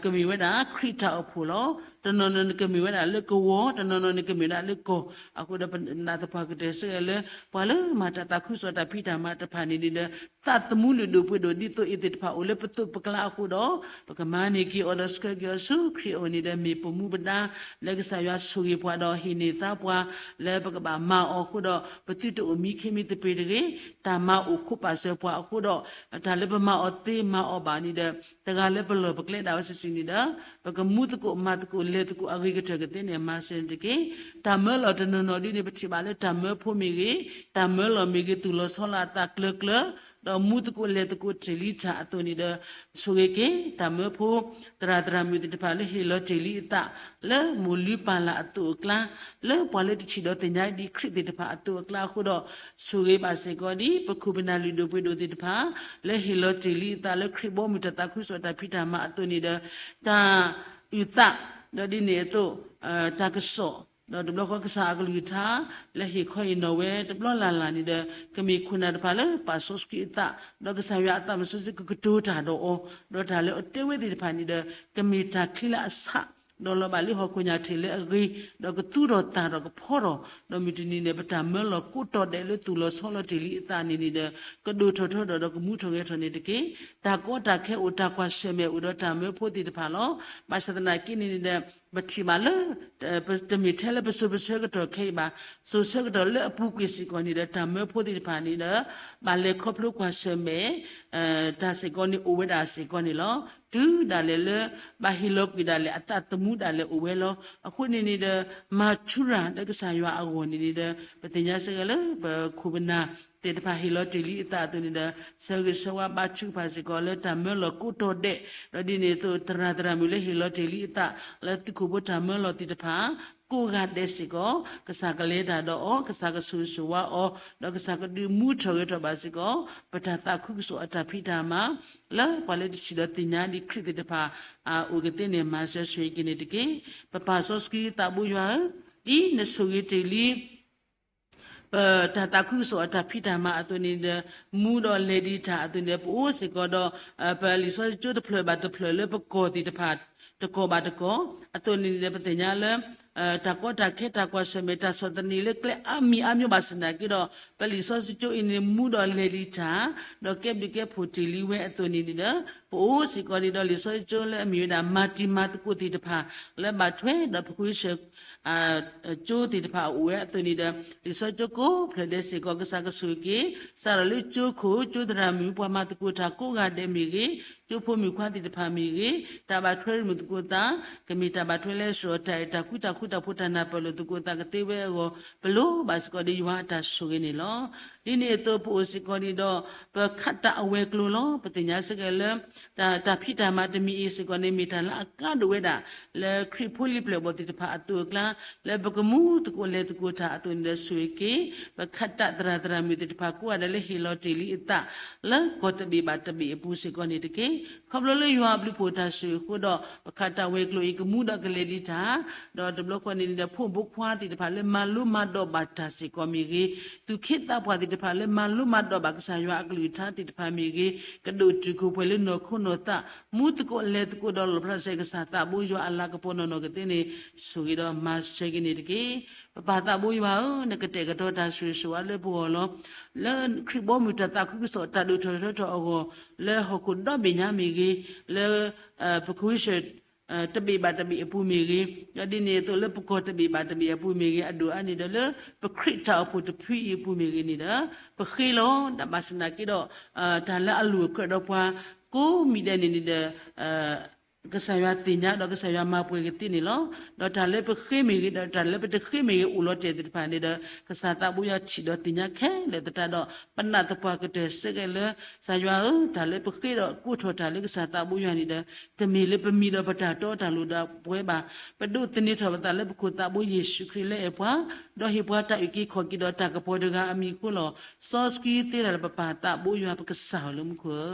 ကမ့ၢ်ဝဲဒၣ်ခရံာ်တၢ်အိၣ်ဖှိၣ်လီၤ. တနီၤနီၤန့ၣ်ကမ့ၢ်ဝဲဒၣ်လၢကဝီၤ, တနီၤနီၤန့ၣ်ကမ့ၢ်ဝဲဒၣ်လၢကီၢ်, အဃိဒီးပနာ်သပှၢ်ကတၢၢ်စ့ၢ်ကီးလၢ ပှၤလၢမၤတၢ်သးခုကစီၣ်တၢ်ဖံးတၢ်မၤတဖၣ်န့ၣ်န့ၣ်ဒီး သးသမူလုၢ်ဒိၣ်ပှ့ၤဒိၣ်ဒ်သိးအံၤသ့ၣ်တဖၣ်အိၣ်လၢပသိးပကျါအဃိဒီး ပကမၤန့ၢ်က့ၤအီၤဒီးဆှၢက့ၤအီၤဆူခရံာ်အအိၣ်န့ၣ်ဒီး မ့ၢ်ပမူပဒါ လၢကစၢ်ယွၤဆိၣ်ဂ့ၤပှၤဒီးဟ့ၣ်န့ၢ်သါပှၤ လၢပကဘၣ်မၤအီၤအဃိဒီး ပသုတအိၣ်မံခ့မံသပ့ၤတဂ့ၤ, တၢ်မၤအိၣ်ခိးပာ်စၢၤပှၤအဃိဒီး တၢ်လၢပမၤအီၤသ့မၤအီၤဘၣ်န့ၣ်ဒီး တဂၤလၢပလီၢ်ပကျဲဒၣ်ဝဲစုာ်စုာ်န့ၣ်ဒီး ပကမူသကိးမၤသကိးလဲၤသကိးအဂ့ၤကတၢၢ်ကသ့န့ၣ် မၤစၢၤန့ၣ်တက့ၢ်. တၢ်မၢလီၤတနီၤနီၤဒ်န့ၣ် ပထံၣ်ဘၣ်လၢတၢ်မၢဖိမ့ၢ်ဂ့ၤ, တၢ်မၢလီၤမ့ၢ်ဂ့ၤ သူၣ်လီၤဆီလီၤအသးကျၢၤကျၢၤ ဒီးမူသကိးလဲၤသကိးတ့ၢ်လံတၢ်အသိးန့ၣ်ဒီး ဆိၣ်ဂ့ၤက့ၤ တၢ်မၢဖိ သရၣ်သရၣ်မုၣ်သ့ၣ်တဖၣ်လၢ ဟ့ၣ်လီၤတ့ၢ်လံအသး လၢမိၢ်လုၢ်ပၢ်လၢ်အသိးအကျါ, လၢပှၤလၢတထံၣ်ဒီးသ့ၣ်ညါဒံးခရံာ်သ့ၣ်တဖၣ်အသိးအကျါအဃိဒီး ဆိၣ်ဂ့ၤဘၣ်စ့ၢ်ကီးဒ် ပခိၣ်ပနၢ်လုၢ်ဒိၣ်ပှ့ၤဒိၣ်သ့ၣ်တဖၣ် လၢဟ့ၣ်လီၤတ့ၢ်လံအသးလၢခရံာ်ဘီမုၢ်တၢ်သးခုကစီၣ်တၢ်ဖံးတၢ်မၤအသိးန့ၣ်ဒီး တၢ်အုၣ်သး ဒီးဒ်န့ၣ်အသိး တၢ်ကစီၣ် ဒီးတဘျီဃီကစၢ်အကလုၢ်ကထါ လၢဟ့ၣ်ခီဟ့ၣ်နီၤဝဲတဘျီလၢ်လၢ်န့ၣ်ဒီး ကမ့ၢ်ခိၣ်နၢ်တဖၣ်လၢပာ်စီဆှံအသး ဒီးကစၢ်ယွၤအသးမုၢ်စီဆှံကကတိၤတၢ်ဒီးအီၤ ဒီးတၢ်လၢအတဲဝဲသ့ၣ်တဖၣ်န့ၣ်ဒီး ကမ့ၢ်တၢ်ချံလၢအဆး ဒီးလီၤဘၣ်လံဟီၣ်ခိၣ်ညၣ်ထံးလၢအဂ့ၤ ဒီးကသူထီၣ်သၣ်ထီၣ်ကဖီထီၣ် ဒီးမုၢ်တနံၤန့ၣ် ပတၢ်မၢလီၤကိးတီၤဒဲးလၢသူၣ်လီၤဆီလီၤတ့ၢ်လံအသးန့ၣ်န့ၣ်ဒီး ကဒိၣ်ထီၣ်ထီထီၣ်ဒီးကမူထီၣ်ဂဲၤထီၣ်န့ၣ်တက့ၢ်. တၢ်ကီတၢ်ခဲအိၣ် တၢ်ကွၢ်ဆၢၣ်မဲာ်အိၣ်ဒီးတၢ်မၢဖိသ့ၣ်တဖၣ်လီၤ. ဘၣ်ဆၣ်သနာ်က့န့ၣ်န့ၣ်ဒီး ပထံၣ်ဘၣ်လၢ တမ့ၢ်ထဲလၢပစိၤပဆၢကတီၢ်ခဲအံၤဘၣ်, စိၤဆၢကတီၢ်လၢအပူၤကွံာ်စ့ၢ်ကီးန့ၣ်ဒီး တၢ်မၢဖိသ့ၣ်တဖၣ်န့ၣ်ဒီး ဘၣ်လဲၤခီဖျိကွၢ်ဆၢၣ်မဲာ် တၢ်စ့ၢ်ကီးန့ၣ်အိၣ်ဝဲဒၣ်စ့ၢ်ကီးန့ၣ်လီၤ. တုၤဒၣ်လဲာ်လၢ ဘၣ်ဟ့ၣ်လီၤကွံာ်ဒၣ်လဲာ် အသးသမူဒၣ်လဲာ်အိၣ်ဝဲလီၤ. အဃိန့ၣ်န့ၣ်ဒီး မၤဆူၣ်ရၤလၢကစၢ်ယွၤအဂီၢ်န့ၣ်န့ၣ်ဒီး ပသ့ၣ်ညါစ့ၢ်ကီးလၢ ပခိၣ်ပနၢ်သ့ၣ်တဖၣ်ဟ့ၣ်လီၤတ့ၢ်လံအသးအသိးန့ၣ်ဒီး ဆၢဂ့ၤဆၢဝါဘါထုကဖၣ်စ့ၢ်ကီးလၢတၢ်မၢလီၤကိးတီၤဒဲး, ဒီးဒ်န့ၣ်အသိး သရၣ်သရၣ်မုၣ်လၢဟ့ၣ်လီၤတ့ၢ်လံအသး လၢသုးခိၣ်ဖိတၢ်မၢလီၤသ့ၣ်တဖၣ် ကိးဂၤဒဲးစ့ၢ်ကီး ကစၢ်ကလဲၤတၢ်ဒီးအီၤ, ကစၢ်ကဆိၣ်ဂ့ၤဆိၣ်ဝါအီၤ, ဒီးကစၢ်ကဒုးမူထီၣ်ဂဲၤထီၣ်ဘၣ်စ့ၢ်ကီး ပတၢ်သးခုကစီၣ်အတၢ်ဖံးတၢ်မၤ လၢပှၤလၢတထံၣ်ဒီးသ့ၣ်ညါဒံးခရံာ်သ့ၣ်တဖၣ် အအိၣ်ကသ့န့ၣ် မၤစၢၤဆိၣ်ဂ့ၤက့ၤန့ၣ်တက့ၢ်. ပပၢ်စီဆှံသးဘိယွၤဧၢ, ဒ်နဆိၣ်ဂ့ၤတ့ၢ်လံ ပတၢ်သးခုကစီၣ်အတၢ်ဖံးတၢ်မၤအသိးန့ၣ်ဒီး မူဒီးလဲၤဒံးတၢ်အသိးန့ၣ်ဒီး ပအိၣ်စ့ၢ်ကီးဒီး ပလံာ်စီဆှံကၠိတဖျၢၣ်ဘၣ်တဖျၢၣ်လၢပကီၢ်သ့ၣ်တဖၣ် တကီၢ်ဘၣ်တကီၢ် အသိးန့ၣ်ဒီး ပသ့ၣ်ညါလၢ တၢ်ကီတၢ်ခဲ တၢ်ကွၢ်ဆၢၣ်မဲာ် တၢ်ဆီၣ်သနံးလၢကျဲအါမံၤအါမျိုးဘၣ်ဆၣ်သနာ်က့ဒီး ပလံာ်စီဆှံကၠိအံၤန့ၣ် မူဒီးလဲၤဒံးတၢ် ဒီးကဲဘျုးကဲဖှိၣ်တ့ၢ်လံဝဲအသိးန့ၣ်န့ၣ်ဒီး ပအိၣ်စ့ၢ်ကီးန့ၣ်ဒီး လံာ်စီဆှံကၠိလၢအမ့ၢ်ဝဲဒၣ် မၤတံၤမၤသကိးသ့ၣ်တဖၣ် လၢဘၣ်ထွဲဒီးပကဝံစၢၣ် ကၠိသ့ၣ်တဖၣ်အအိၣ်ဝဲအသိးန့ၣ်ဒီး လံာ်စီဆှံကၠိကိးဖျၢၣ်ဒဲးစ့ၢ်ကီး ကစၢ်ကဆိၣ်ဂ့ၤက့ၤ စးထီၣ်လၢကၠိခိၣ် ကၠိသရၣ်မုၣ် ပှၤမၤသကိးတၢ်ကိးဂၤဒဲးမ့ၢ်ဂ့ၤ, ကၠိဖိမုၣ်ခွါသ့ၣ်တဖၣ်မ့ၢ်ဂ့ၤ, တၢ်ဘၣ်ထွဲရမုၣ်သကိးသး ကမ့ၢ်တၢ်ဘၣ်ထွဲလၢစှီၤတၢ်အဲၣ်တၢ်ကွံ တၢ်ဃူတၢ်ဖိး တၢ်နၢ်ပၢၢ်လိာ်သကိးသးကသ့ဝဲအဂီၢ် ပလိၣ်ဘၣ်စ့ၢ်ကီးဒီးယွၤအတၢ်ဆိၣ်ဂ့ၤန့ၣ်လီၤ. ဒ်န့ၣ်အသိး ပအိၣ်စ့ၢ်ကီးန့ၣ်ဒီး ပခးတၢ်အဝဲၤကျိၤလီၤ. ပသ့ၣ်ညါစ့ၢ်ကီးလၢ တၢ်ဖံးတၢ်မၤတမံၤအံၤစ့ၢ်ကီးန့ၣ် မ့ၢ်တၢ်လၢအကါဒိၣ်ဝဲဒၣ် လၢခရံာ်ဖိလံၤပျဲၢ်ဘီၣ်သ့ၣ်တဖၣ်အသိးအကျါ လၢပကမူသကိးလဲၤသကိးတၢ်အသိးန့ၣ်ဒီး ဆိၣ်ဂ့ၤက့ၤ ပခးတၢ်သရၣ်သရၣ်မုၣ်သ့ၣ်တဖၣ်ကိးဂၤဒဲးလၢဟ့ၣ်လီၤတ့ၢ်လံအသး လၢကီၢ်တဘ့ၣ်ဘၣ်တဘ့ၣ်အပူၤစ့ၢ်ကီးန့ၣ်တက့ၢ်. ခီဖျိလၢယွၤအဘျုးဖှိၣ်တၢ်ဆိၣ်ဂ့ၤအဃိဒီး ပခးတၢ်ဝဲၤကျိၤအံၤကမူဒီးကလဲၤဒံးတၢ် ဒီးတဘျီဃီန့ၣ်န့ၣ်ဒီး ဖိမုၣ်ဖိခွါသ့ၣ်တဖၣ်လၢမၤလိမၤဒိးဘၣ်တၢ်စ့ၢ်ကီးမ့ၢ်ဂ့ၤ, သူၣ်က့သးပှၢ်သ့ၣ် ပှၤလၢမၤလိမၤဒိးဘၣ်ကစၢ်ယွၤအကလုၢ်ကထါသ့ၣ်တဖၣ်မ့ၢ်ဂ့ၤ, ကဒိၣ်တုာ်ခိၣ်ပှဲၤလၢနီၢ်ခိနီၢ်သး, မူသကိးလဲၤသကိးဒီးလီၣ်ဖျါစဲးကစၢ်သးဘိယွၤအလၤကပီၤနီၢ်နီၢ်ကသ့န့ၣ်, ဆိၣ်ဂ့ၤဒီးမၤစၢၤက့ၤန့ၣ်တက့ၢ်. ပပၢ်သးဘိယွၤဧၢ, နကတဲာ်ကတီၤတၢ်ဆိၣ်ဂ့ၤဆိၣ်ဝါလၢပဂီၢ်လီၤ. လၢခရံာ်ဘီမုၢ်တၢ်သးခုကစီၣ်တၢ်ဒိၣ်ထီၣ်ထီထီၣ်အဂီၢ်, လၢဟီၣ်ခိၣ်ဒီဘ့ၣ်ညါမ့ၢ်ဂ့ၤ, လၢ ပကဝံၡၢၣ် တဘ့ၣ်ဘၣ်တဘ့ၣ်အပူၤမ့ၢ်ဂ့ၤ, ဒီးဒ်န့ၣ်အသိးလၢပကီၢ်တဘ့ၣ်ဘၣ်တဘ့ၣ်အပူၤမ့ၢ်ဂ့ၤ, အဒိၣ်အါန့ၣ်ဒီးလၢ ပခရံာ်တၢ်အိၣ်ဖှိၣ်တဖုအံၤအပူၤမ့ၢ်ဂ့ၤန့ၣ်ဒီး ပဃ့လီၤ. ဒီးဘၣ်ဆၣ်သနာ်က့ဒီး တၢ်လၢအလိၣ်အကြၢးဒီးပှၤကိးမံၤဒဲးန့ၣ်န့ၣ်ဒီး ကစၢ်ယွၤသ့ၣ်ညါဒီးကစၢ်ယွၤမၤပှဲၤကသ့န့ၣ်လီၤ. ဒီးတၢ်လၢပဃ့မ့ၢ်ဂ့ၤဒီးတၢ်လၢပတဃ့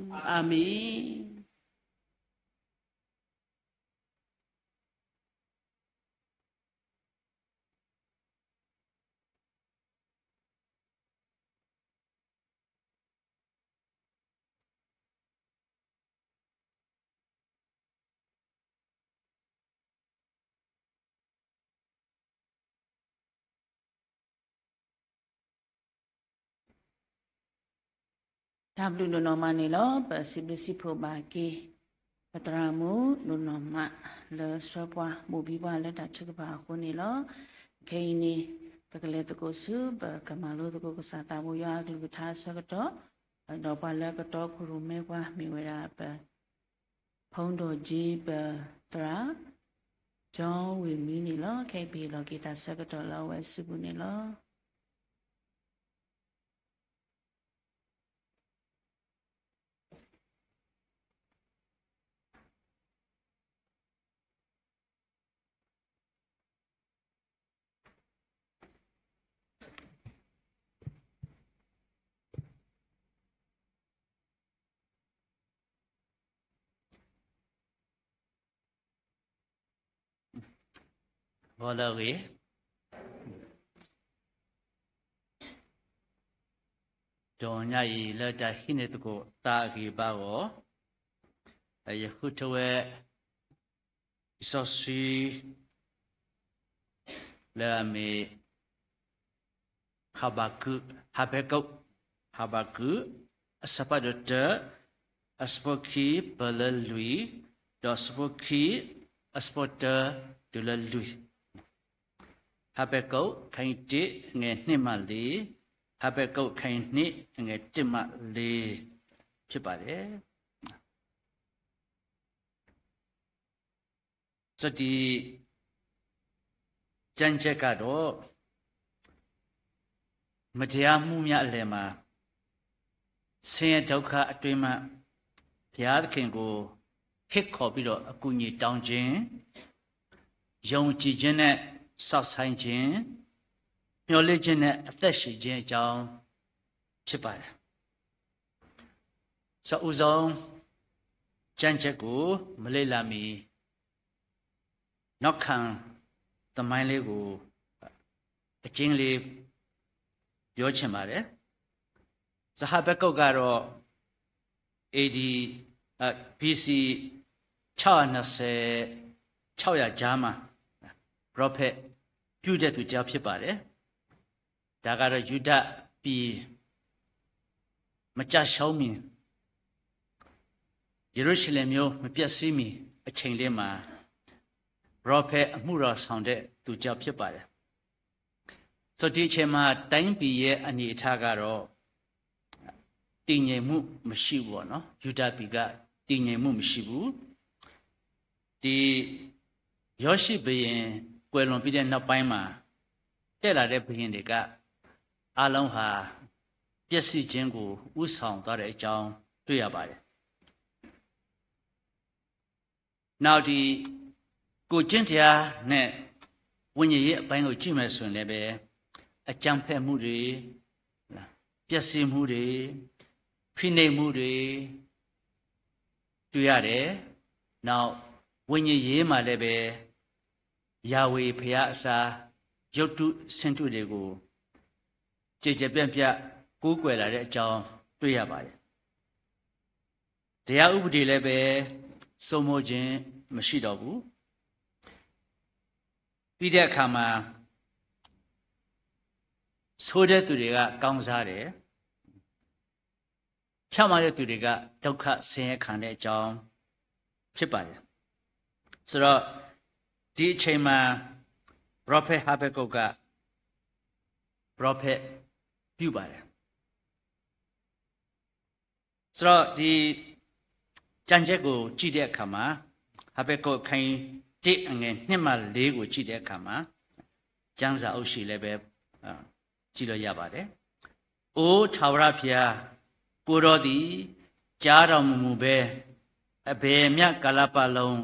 မ့ၢ်ဂ့ၤအိၣ်လီၤတဲာ်သ့ၣ်တဖၣ်န့ၣ်ဒီး ကစၢ်သးဘိယွၤထံၣ်ဒီးသ့ၣ်ညါခဲလၢာ်သတးဒီး ပနာ်သပှၢ်ကတၢၢ်စ့ၢ်ကီးလၢ ကစၢ်ယွၤဧၢ, တၢ်လၢပဃ့ဒီးကိးထီၣ်တၢ်လၢကစၢ်သးဘိယွၤန့ၣ်ဒီး တမ့ၢ်လၢပမံၤဒီးပတၢ်တီတၢ်လိၤဒီးပဝဲဘၣ်. ပဒိးသန့ၤထီၣ်ပသးလၢပခိၣ်သးဘိယ့ၣ်ၡူးခရံာ်လၢအဲၣ်ပှၤ, ဒီးဟ့ၣ်ပှၤတၢ်အုၣ်က့ၤခီၣ်က့ၤဒီးတၢ်ကပီၤတဂၤအမံၤအဃိလီၤ. စီဆှံသ့တၢ်လၢပပၢ်သးဘိယွၤပကစၢ်ဧၢလၢမူခိၣ်ဧၢ, အၤမ့ၣ်. တၢ်ဘျုးဒိၣ်နီၢ်မးန့ၣ်လီၤ. ပစံးဘျုးစံးဖှိၣ်ဘၣ်က့ၤ ပသရၣ်မုၣ်ဒိၣ်နီၢ်မး လၢဆှၢပှၤဘိၣ်ဘံပှၤလၢတၢ်ထုကဖၣ်အဃိန့ၣ်လီၤ. ခဲအံၤန့ၣ် ပကလဲၤသကိးဆူ ပကမၤလိသကိးကစၢ်သးဘိယွၤအကလုၢ်ကထါအဆၢကတီၢ်, ဒီးပှၤလၢအကတီခိၣ်ရိၣ်မဲပှၤမ့ၢ်ဝဲဒၣ်ပ ဖုန်းတော်ကြီး ပသရၣ် John ဝ့ၢ်မံန့ၣ်လီၤ. ခဲအံၤပဟ့ၣ်လီၤက့ၤတၢ်ဆၢကတီၢ်လၢအဝဲအစုပူၤန့ၣ်လီၤ. ဂီၤလၢအဂ့ၤ, တနံၤညါအံၤလၢတၢ်ဟံးန့ၢ်သကိးသးအဂံၢ်ဘါအဂီၢ်, ယဃုထၢဝဲ လံာ်စီဆှံ လၢအမ့ၢ် ဟဘကူး, ဟဘဲကုး, ဟဘကူး အဆၢဖးဒိၣ်တၢ, အဆၢဖိခံ ပၢၢ်လၢလွံၢ်, ဒီးအဆၢဖိခံ အဆၢဖိတၢ တုၤလၢလွံၢ်, ဟဘဲကုး ခန်းကြီးတစ် ငယ်နှစ်မှလေး, ဟဘဲကုး ခန်းကြီးနှစ် ငယ်တစ်မှလေး ဖြစ်ပါတယ်. ဆိုတော့ ဒီ ကျမ်းချက်ကတော့ မတရားမှုများအလယ်မှာ ဆင်းရဲဒုက္ခအတွင်းမှ ဘုရားသခင်ကို ဟစ်ခေါ်ပြီးတော့ အကူအညီတောင်းခြင်း၊ ယုံကြည်ခြင်းနဲ့ စောင့်ဆိုင်းခြင်း၊ မျှော်လင့်ခြင်းနဲ့ အသက်ရှင်ခြင်းအကြောင်း ဖြစ်ပါတယ်။ ဆိုတော့ ဦးဆုံး ကျမ်းချက်ကို မလေ့လာမီ နောက်ခံသမိုင်းလေးကို အကျဉ်းလေး ပြောချင်ပါတယ်။ ဆိုတော့ ဟဘဲကုတ်ကတော့ AD အဲ BC ခြောက်ရာနှစ်ဆယ် ခြောက်ရာကြားမှာ prophet ပြုတဲ့သူတစ်ယောက်ဖြစ်ပါတယ်။ ဒါကတော့ ယူဒပြည် မကျရှုံးမီ, ယေရုရှလင်မြို့ မပျက်စီးမီ အချိန်လေးမှာ prophet အမှုတော်ဆောင်တဲ့သူတစ်ယောက်ဖြစ်ပါတယ်။ ဆိုတော့ ဒီအချိန်မှာ တိုင်းပြည်ရဲ့အနေအထားကတော့ တည်ငြိမ်မှုမရှိဘူးပေါ့နော်။ ယူဒပြည်က တည်ငြိမ်မှုမရှိဘူး။ ဒီ ယောရှိဘုရင် ကွယ်လွန်ပြီးတဲ့နောက်ပိုင်းမှာ တက်လာတဲ့ဘုရင်တွေက အားလုံးဟာ ပျက်စီးခြင်းကို ဦးဆောင်သွားတဲ့အကြောင်း တွေ့ရပါတယ်။ နောက် ဒီ ကိုယ်ကျင့်တရားနဲ့ ဝိညာဉ်ရေးအပိုင်းကို ကြည့်မယ်ဆိုရင်လည်းပဲ အကြမ်းဖက်မှုတွေ၊ ပျက်စီးမှုတွေ၊ ဖိနှိပ်မှုတွေ တွေ့ရတယ်။ နောက် ဝိညာဉ်ရေးမှာလည်းပဲ ယာဝေးဘုရားအစား ရုပ်တုဆင်းတုတွေကို ကျယ်ကျယ်ပြန့်ပြန့် ကိုးကွယ်လာတဲ့အကြောင်း တွေ့ရပါတယ်။ တရားဥပဒေလည်းပဲ စိုးမိုးခြင်း မရှိတော့ဘူး။ ပြီးတဲ့အခါမှာ ဆိုးတဲ့သူတွေက ကောင်းစားတယ်။ ဖြောင့်မတ်တဲ့သူတွေက ဒုက္ခဆင်းရဲခံတဲ့အကြောင်း ဖြစ်ပါတယ်။ ဆိုတော့ ဒီအချိန်မှာ ပရောဖက်ဟဘက္ကုတ်က ပရောဖက်ပြုပါတယ်။ ဆိုတော့ ဒီကျမ်းချက်ကို ကြည့်တဲ့အခါမှာ ဟဘက္ကုတ်အခန်းကြီးတစ် အငယ်နှစ်မှလေးကို ကြည့်တဲ့အခါမှာ ကျမ်းစာအုပ်ရှိလည်းပဲ အာ ကြည့်လို့ရပါတယ်။ အိ ထာဝရဘုရား၊ ကိုယ်တော်သည် ကြားတော်မမူဘဲ အဘယ်မျှကာလပတ်လုံး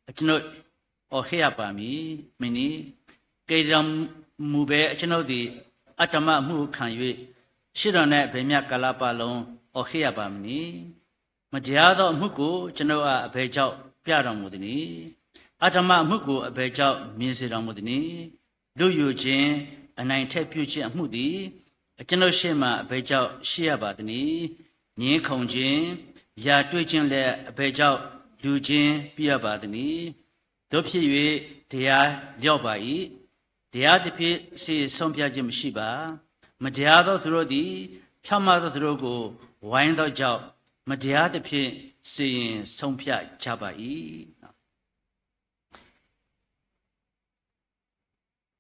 အကျွန်ုပ် အော်ဟစ်ရပါမည် မည်နည်း။ ကယ်တင်တော်မူဘဲ အကျွန်ုပ်သည် အဓမ္မအမှုကိုခံ၍ ရှေ့တော်၌ အဘယ်မျှကာလပတ်လုံး အော်ဟစ်ရပါမည်နည်း။ မတရားသောအမှုကို ကျွန်ုပ်အား အဘယ်ကြောင့် ပြတော်မူသနည်း။ အဓမ္မအမှုကို အဘယ်ကြောင့် မြင်စေတော်မူသနည်း။ လုယူခြင်း၊ အနိုင်အထက်ပြုခြင်းအမှုသည် အကျွန်ုပ်ရှေ့မှာ အဘယ်ကြောင့် ရှိရပါသနည်း။ ငြင်းခုန်ခြင်း၊ ရာဇ်တွေ့ခြင်းလည်း အဘယ်ကြောင့် လူချင်းပြုရပါသနည်း။ သို့ဖြစ်၍ တရားလျော့ပါ၏။ တရားသဖြင့် စီရင်ဆုံးဖြတ်ခြင်းမရှိပါ။ မတရားသောသူတို့သည် ဖြောင့်မတ်သောသူတို့ကို ဝိုင်းသောကြောင့် မတရားသဖြင့် စီရင်ဆုံးဖြတ်ကြပါ၏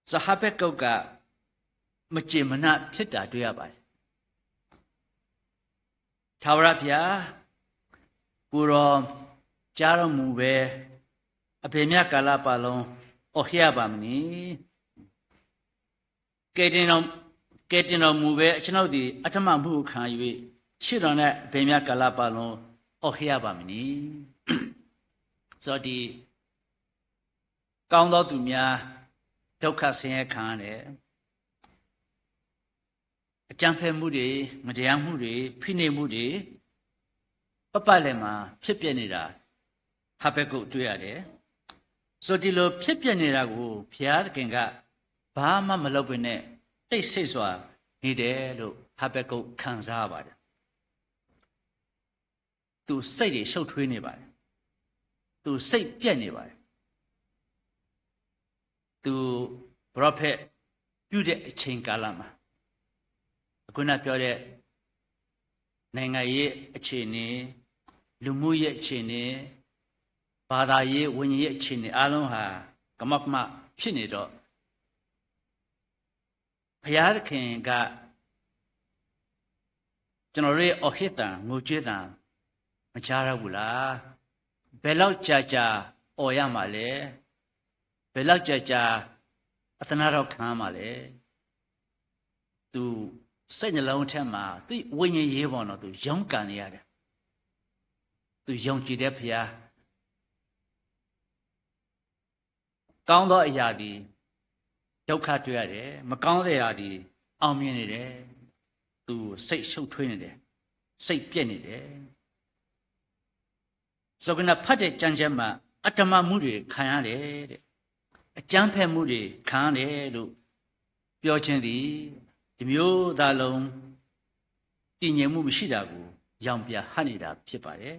။ ဆိုတော့ ဟဘက္ကုတ်က မကျေမနပ်ဖြစ်တာ တွေ့ရပါတယ်။ ထာဝရဘုရား၊ ကိုယ်တော်ကြားတော်မူပဲ အဘယ်မျှကာလပတ်လုံး အော်ဟစ်ရပါမည်နည်း။ ကယ်တင်တော်၊ ကယ်တင်တော်မူပဲ အကျွန်ုပ်သည် အဓမ္မအမှုကိုခံ၍ ရှေ့တော်၌ အဘယ်မျှကာလပတ်လုံး အော်ဟစ်ရပါမည်နည်း။ ဆိုတော့ ဒီ ကောင်းသောသူများ ဒုက္ခဆင်းရဲခံရတယ်။ အကြမ်းဖက်မှုတွေ၊ မတရားမှုတွေ၊ ဖိနှိပ်မှုတွေ ပတ်ပတ်လည်မှာ ဖြစ်ပျက်နေတာ ဟဘက္ကုတ်တွေ့ရတယ်။ ဆိုတော့ ဒီလိုဖြစ်ပျက်နေတာကို ဘုရားသခင်က ဘာမှမလုပ်ဘဲနဲ့ တိတ်ဆိတ်စွာနေတယ်လို့ ဟဘက္ကုတ်ခံစားရပါတယ်။ သူစိတ်တွေရှုပ်ထွေးနေပါတယ်။ သူစိတ်ပျက်နေပါတယ်။ သူပရောဖက်ပြုတဲ့အချိန်ကာလမှာ အခုနပြောတဲ့ နိုင်ငံရေးအခြေအနေ၊ လူမှုရေးအခြေအနေ၊ ဘာသာရေး၊ ဝိညာဉ်ရေးအခြေအနေအားလုံးဟာ ကမောက်ကမဖြစ်နေတော့ ဘုရားသခင်က ကျွန်တော်တို့ရဲ့အော်ဟစ်သံ၊ ငိုကြွေးသံ မကြားတော့ဘူးလား။ ဘယ်လောက်ကြာကြာအော်ရမှာလဲ။ ဘယ်လောက်ကြာကြာ အသနားတော်ခံရမှာလဲ။ သူစိတ်နှလုံးထဲမှာ သူ့ဝိညာဉ်ရေးပေါ့နော်၊ သူရုန်းကန်နေရတယ်။ သူယုံကြည်တဲ့ဘုရား ကောင်းသောအရာသည် ဒုက္ခတွေ့ရတယ်။ မကောင်းသောအရာသည် အောင်မြင်နေတယ်။ သူစိတ်ရှုပ်ထွေးနေတယ်။ စိတ်ပျက်နေတယ်။ ဆိုတော့ ခုနဖတ်တဲ့ကျမ်းကျမ်းမှာ အဓမ္မမှုတွေခံရတယ်တဲ့။ အကြမ်းဖက်မှုတွေခံရတယ်လို့ပြောခြင်းသည် တစ်မျိုးသားလုံး တည်ငြိမ်မှုမရှိတာကို ရောင်ပြန်ဟပ်နေတာဖြစ်ပါတယ်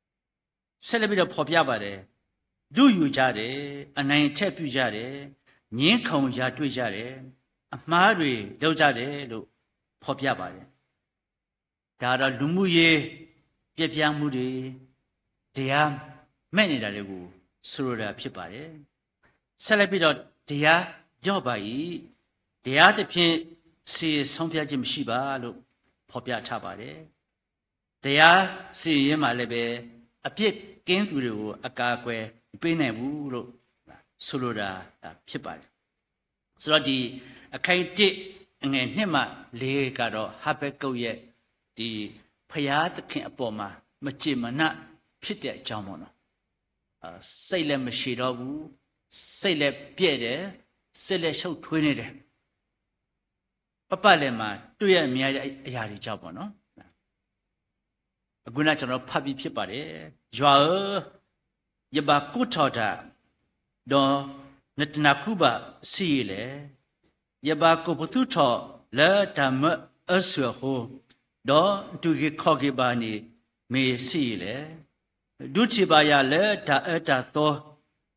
။ ဆက်လက်ပြီးတော့ဖော်ပြပါတယ်။ လုယူကြတယ်။ အနိုင်အထက်ပြုကြတယ်။ ငြင်းခုန်ရာဇ်တွေ့ကြတယ်။ အမှားတွေလုပ်ကြတယ်လို့ ဖော်ပြပါတယ်။ ဒါကတော့လူမှုရေးပျက်ပြားမှုတွေ၊ တရားမဲ့နေတာတွေကို ဆိုလိုတာဖြစ်ပါတယ်။ ဆက်လက်ပြီးတော့ တရားလျော့ပါ၏။ တရားသဖြင့် စီရင်ဆုံးဖြတ်ခြင်းမရှိပါလို့ ဖော်ပြထားပါတယ်။ တရားစီရင်ရေးမှာလည်းပဲ အပြစ်ကင်းသူတွေကို အကာအကွယ်မပေးနိုင်ဘူးလို့ ဆိုလိုတာဖြစ်ပါတယ်။ ဆိုတော့ ဒီအခန်းကြီးတစ် အငယ်နှစ်မှလေးကတော့ ဟဘက္ကုတ်ရဲ့ ဒီဘုရားသခင်အပေါ်မှာ မကျေမနပ်ဖြစ်တဲ့အကြောင်းပေါ့နော်။ အာ စိတ်လည်းမရှည်တော့ဘူး။ စိတ်လည်းပျက်တယ်။ စိတ်လည်းရှုပ်ထွေးနေတယ်။ ပတ်ပတ်လည်မှာ တွေ့ရမြင်ရတဲ့အရာတွေကြောင့်ပေါ့နော်။ အခုနကျွန်တော်ဖတ်ပြီးဖြစ်ပါတယ်။ ယွၤဧၢ, ယဘၣ်ကိးထီၣ်တၢ်, ဒီးနတနၢ်ဟူဘၣ်ဆံးယံာ်လဲၣ်. ယဘၣ်ကိးပသူထီၣ် လၢတၢ်မၢအၢဆူၣ်အဃိ, ဒီးနတူၢ်က့ၤခီၣ်က့ၤဘၣ်န့ၣ် မ့ၢ်ဆံးယံာ်လဲၣ်. နဒူထံၣ်ဘၣ်ယၤလၢတၢ်အၢတၢ်သီ, ဒီး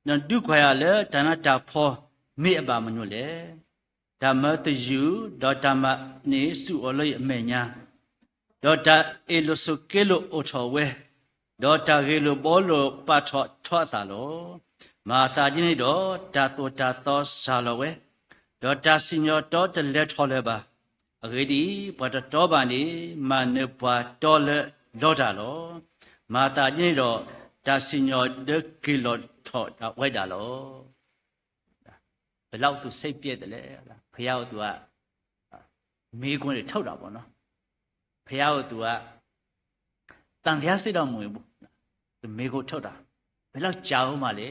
နဒူကွၢ်ယၤလၢတၢ်နးတၢ်ဖှီၣ် မ့ၢ်အဘၣ်မနုၤလဲၣ်. တၢ်မၢတယုၢ်, ဒီးတၢ်မၤန့ၣ်စူၢ်အီၤလၢယမဲာ်ညါ, ဒီးတၢ်အ့ၣ်လိာ်ဆိးက့လိာ်အိၣ်ထီၣ်ဝဲ, ဒီးတၢ်ဂ့ၢ်လိာ်ဘှီလိာ်ပာ်ထီၣ်ထီအသးလီၤ. မၤသးဒ်န့ၣ်ဒီး တၢ်သိၣ်တၢ်သီစှၤလီၤဝဲ, ဒီးတၢ်စံၣ်ညီၣ်တီတလဲၤထီၣ်လၢၤဘၣ်. အဂ့ၢ်ဒ်အံၤ, ပှၤတတီဘၣ်န့ၣ် မၤနၢၤပှၤတီလၢလီတၢ်လီၤ. မၤသးဒ်န့ၣ်ဒီး တၢ်စံၣ်ညီၣ်ဒၢက့ၤလီၤထီၣ်ဝဲဒၣ်လီၤ. ဘယ်လောက်သူစိတ်ပျက်သလဲ, ဘုရားက သူက မေးခွန်းတွေထုတ်တာပေါ့နော်. ဘုရားက သူက သံသယရှိတော့မဝင်ဘူး, သူမေးခွန်းထုတ်တာ, ဘယ်လောက်ကြာဦးမှာလဲ.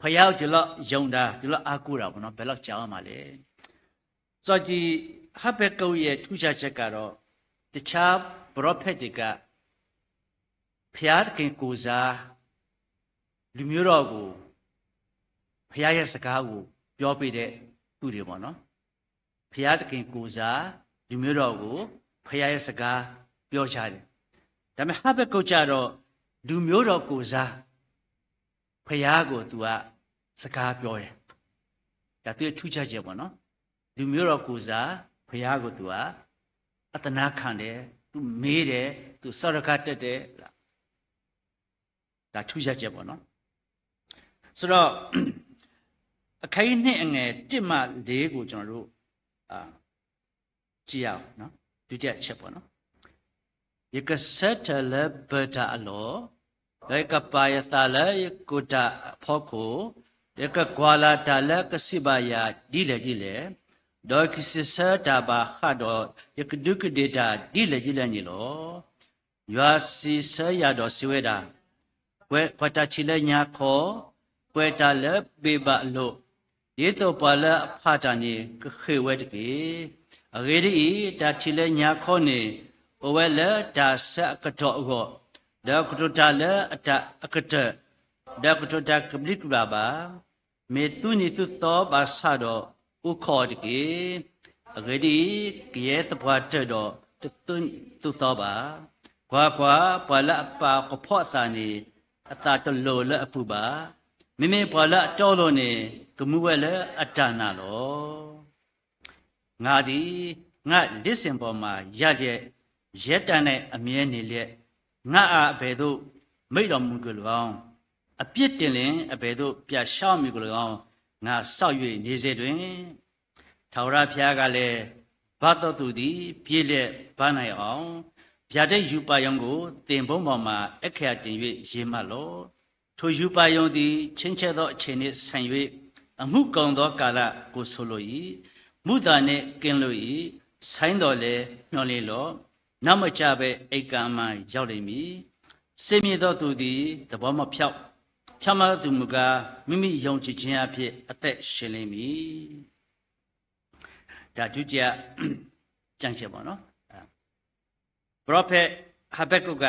ဘုရားကို ကျွန်တော်ယုံတာ, ကျွန်တော်အားကိုးတာပေါ့နော်, ဘယ်လောက်ကြာဦးမှာလဲ. ဆိုတော့ ဒီဟဘက္ကုတ်ရဲ့ ထူးခြားချက်ကတော့ တခြားပရောဖက်တွေက ဘုရားသခင်ကိုယ်စား လူမျိုးတော်ကို ဘုရားရဲ့စကားကို ပြောပေးတဲ့သူတွေပေါ့နော်. ဘုရားသခင်ကိုယ်စား လူမျိုးတော်ကို ဘုရားရဲ့စကားပြောကြတယ်. ဒါပေမဲ့ ဟဘက္ကုတ်ကျတော့ လူမျိုးတော်ကိုယ်စား ဘုရားကို သူက စကားပြောတယ်. ဒါသူ့ရဲ့ထူးခြားချက်ပေါ့နော်. လူမျိုးတော်ကိုယ်စား ဘုရားကို သူက အသနားခံတယ်, သူမေးတယ်, သူစောင့်တခါတက်တယ်. ဒါထူးခြားချက်ပေါ့နော်. ဆိုတော့ အခန်းကြီးနှစ်အငယ်တစ်မှလေးကို ကျွန်တော်တို့ အာ ကြည့်ရအောင်နော်. ဒုတိယအချက်ပေါ့နော်. ယကဆၢထၢၣ်လၢပၢၤတၢ်အလီၢ်, ဒီးယကပာ်ယသးလၢယကိာ်တၢ်အဖီခိၣ်, ယကကွၢ်လၢ်တၢ်လၢကစံးဘၣ်ယၤဒ်လဲၣ်ဒ်လဲၣ်, ဒီးယကစံးဆၢတၢ်ဘၣ်ဃးဒီး ယကဒုးကဒ့ၣ်တၢ်ဒ်လဲၣ်ဒ်လဲၣ်န့ၣ်လီၤ. ယွၤစံးဆၢယၤဒီးစံးဝဲဒၣ်, ကွဲး ကွဲးတၢ်ထံၣ်လၢညါခီ, ကွဲးတၢ်လၢဘ့ၣ်ဘၣ်အလိၤ, ဒ်သိးပှၤလၢအဖးတၢ်န့ၣ် ကဃ့ၢ်ဝဲတက့ၢ်. အဂ့ၢ်ဒ်အံၤ, တၢ်ထံၣ်လၢညါခီန့ၣ် အိၣ်ဝဲလၢတၢ်ဆၢအကတီၢ်အဂီၢ်, ဒီးကတိၤတၢ်လၢအတၢ်အကတၢၢ်, ဒီးကတိၤတၢ်ကဘျံးကဘျၣ်ဘၣ်. မ့ၢ်သူနံၤသူသီဘၣ်ဆၣ်ဒီး အိၣ်ခိးအီၤတက့ၢ်. အဂ့ၢ်ဒ်အံၤ, ကယဲၢ်သပှၢ်တၢၢ်ဒီး တသူနံၤသူသီဘၣ်. ကွၢ်ကွၢ်, ပှၤလၢအပာ်ကဖီအသးန့ၣ် အသးတလိၤလၢအပူၤဘၣ်. မ့မ့ၢ်ပှၤလၢအတီအလိၤန့ၣ် ကမူဝဲလၢအတၢ်နာ်လီၤ. ငါသည် ငါ့လင်းစင်ပေါ်မှာ ရပ်လျက်, ရဲတိုက်၌ အမြဲနေလျက်, ငါ့အား အဘယ်သို့ မိန့်တော်မူမည်ကိုလည်းကောင်း, အပြစ်တင်လျှင် အဘယ်သို့ ပြလျှောက်မည်ကိုလည်းကောင်း, ငါစောင့်၍ နေစေတွင်, ထာဝရဘုရားကလည်း, ဘါသောသူသည် ပြေးလျက်ဘါနိုင်အောင်, ဗျာဒိတ်ရူပါရုံကို သင်ပုန်းပေါ်မှာ အက္ခရာတင်၍ ရေးမှတ်လော့. ထိုရူပါရုံသည် ချိန်းချက်သောအချိန်နှင့်ဆိုင်၍ အမူကုန်သောကာလကို ဆိုလို၏. မူသၣ်နှင့်ကင်းလွတ်၏. ဆိုင်းသော်လည်း မျှော်လင့်လော့. နောက်မကျဘဲ အိမ်ကမှရောက်လိမ့်မည်. စင်မြင့်သောသူသည် သဘောမဖြောင့်၊ ဖြောင့်မတ်သောသူမူကား မိမိယုံကြည်ခြင်းအားဖြင့် အသက်ရှင်လိမ့်မည်. ဒါဒုတိယကျမ်းချက်ပေါ့နော်. ပရောဖက်ဟဘက္ကုတ်က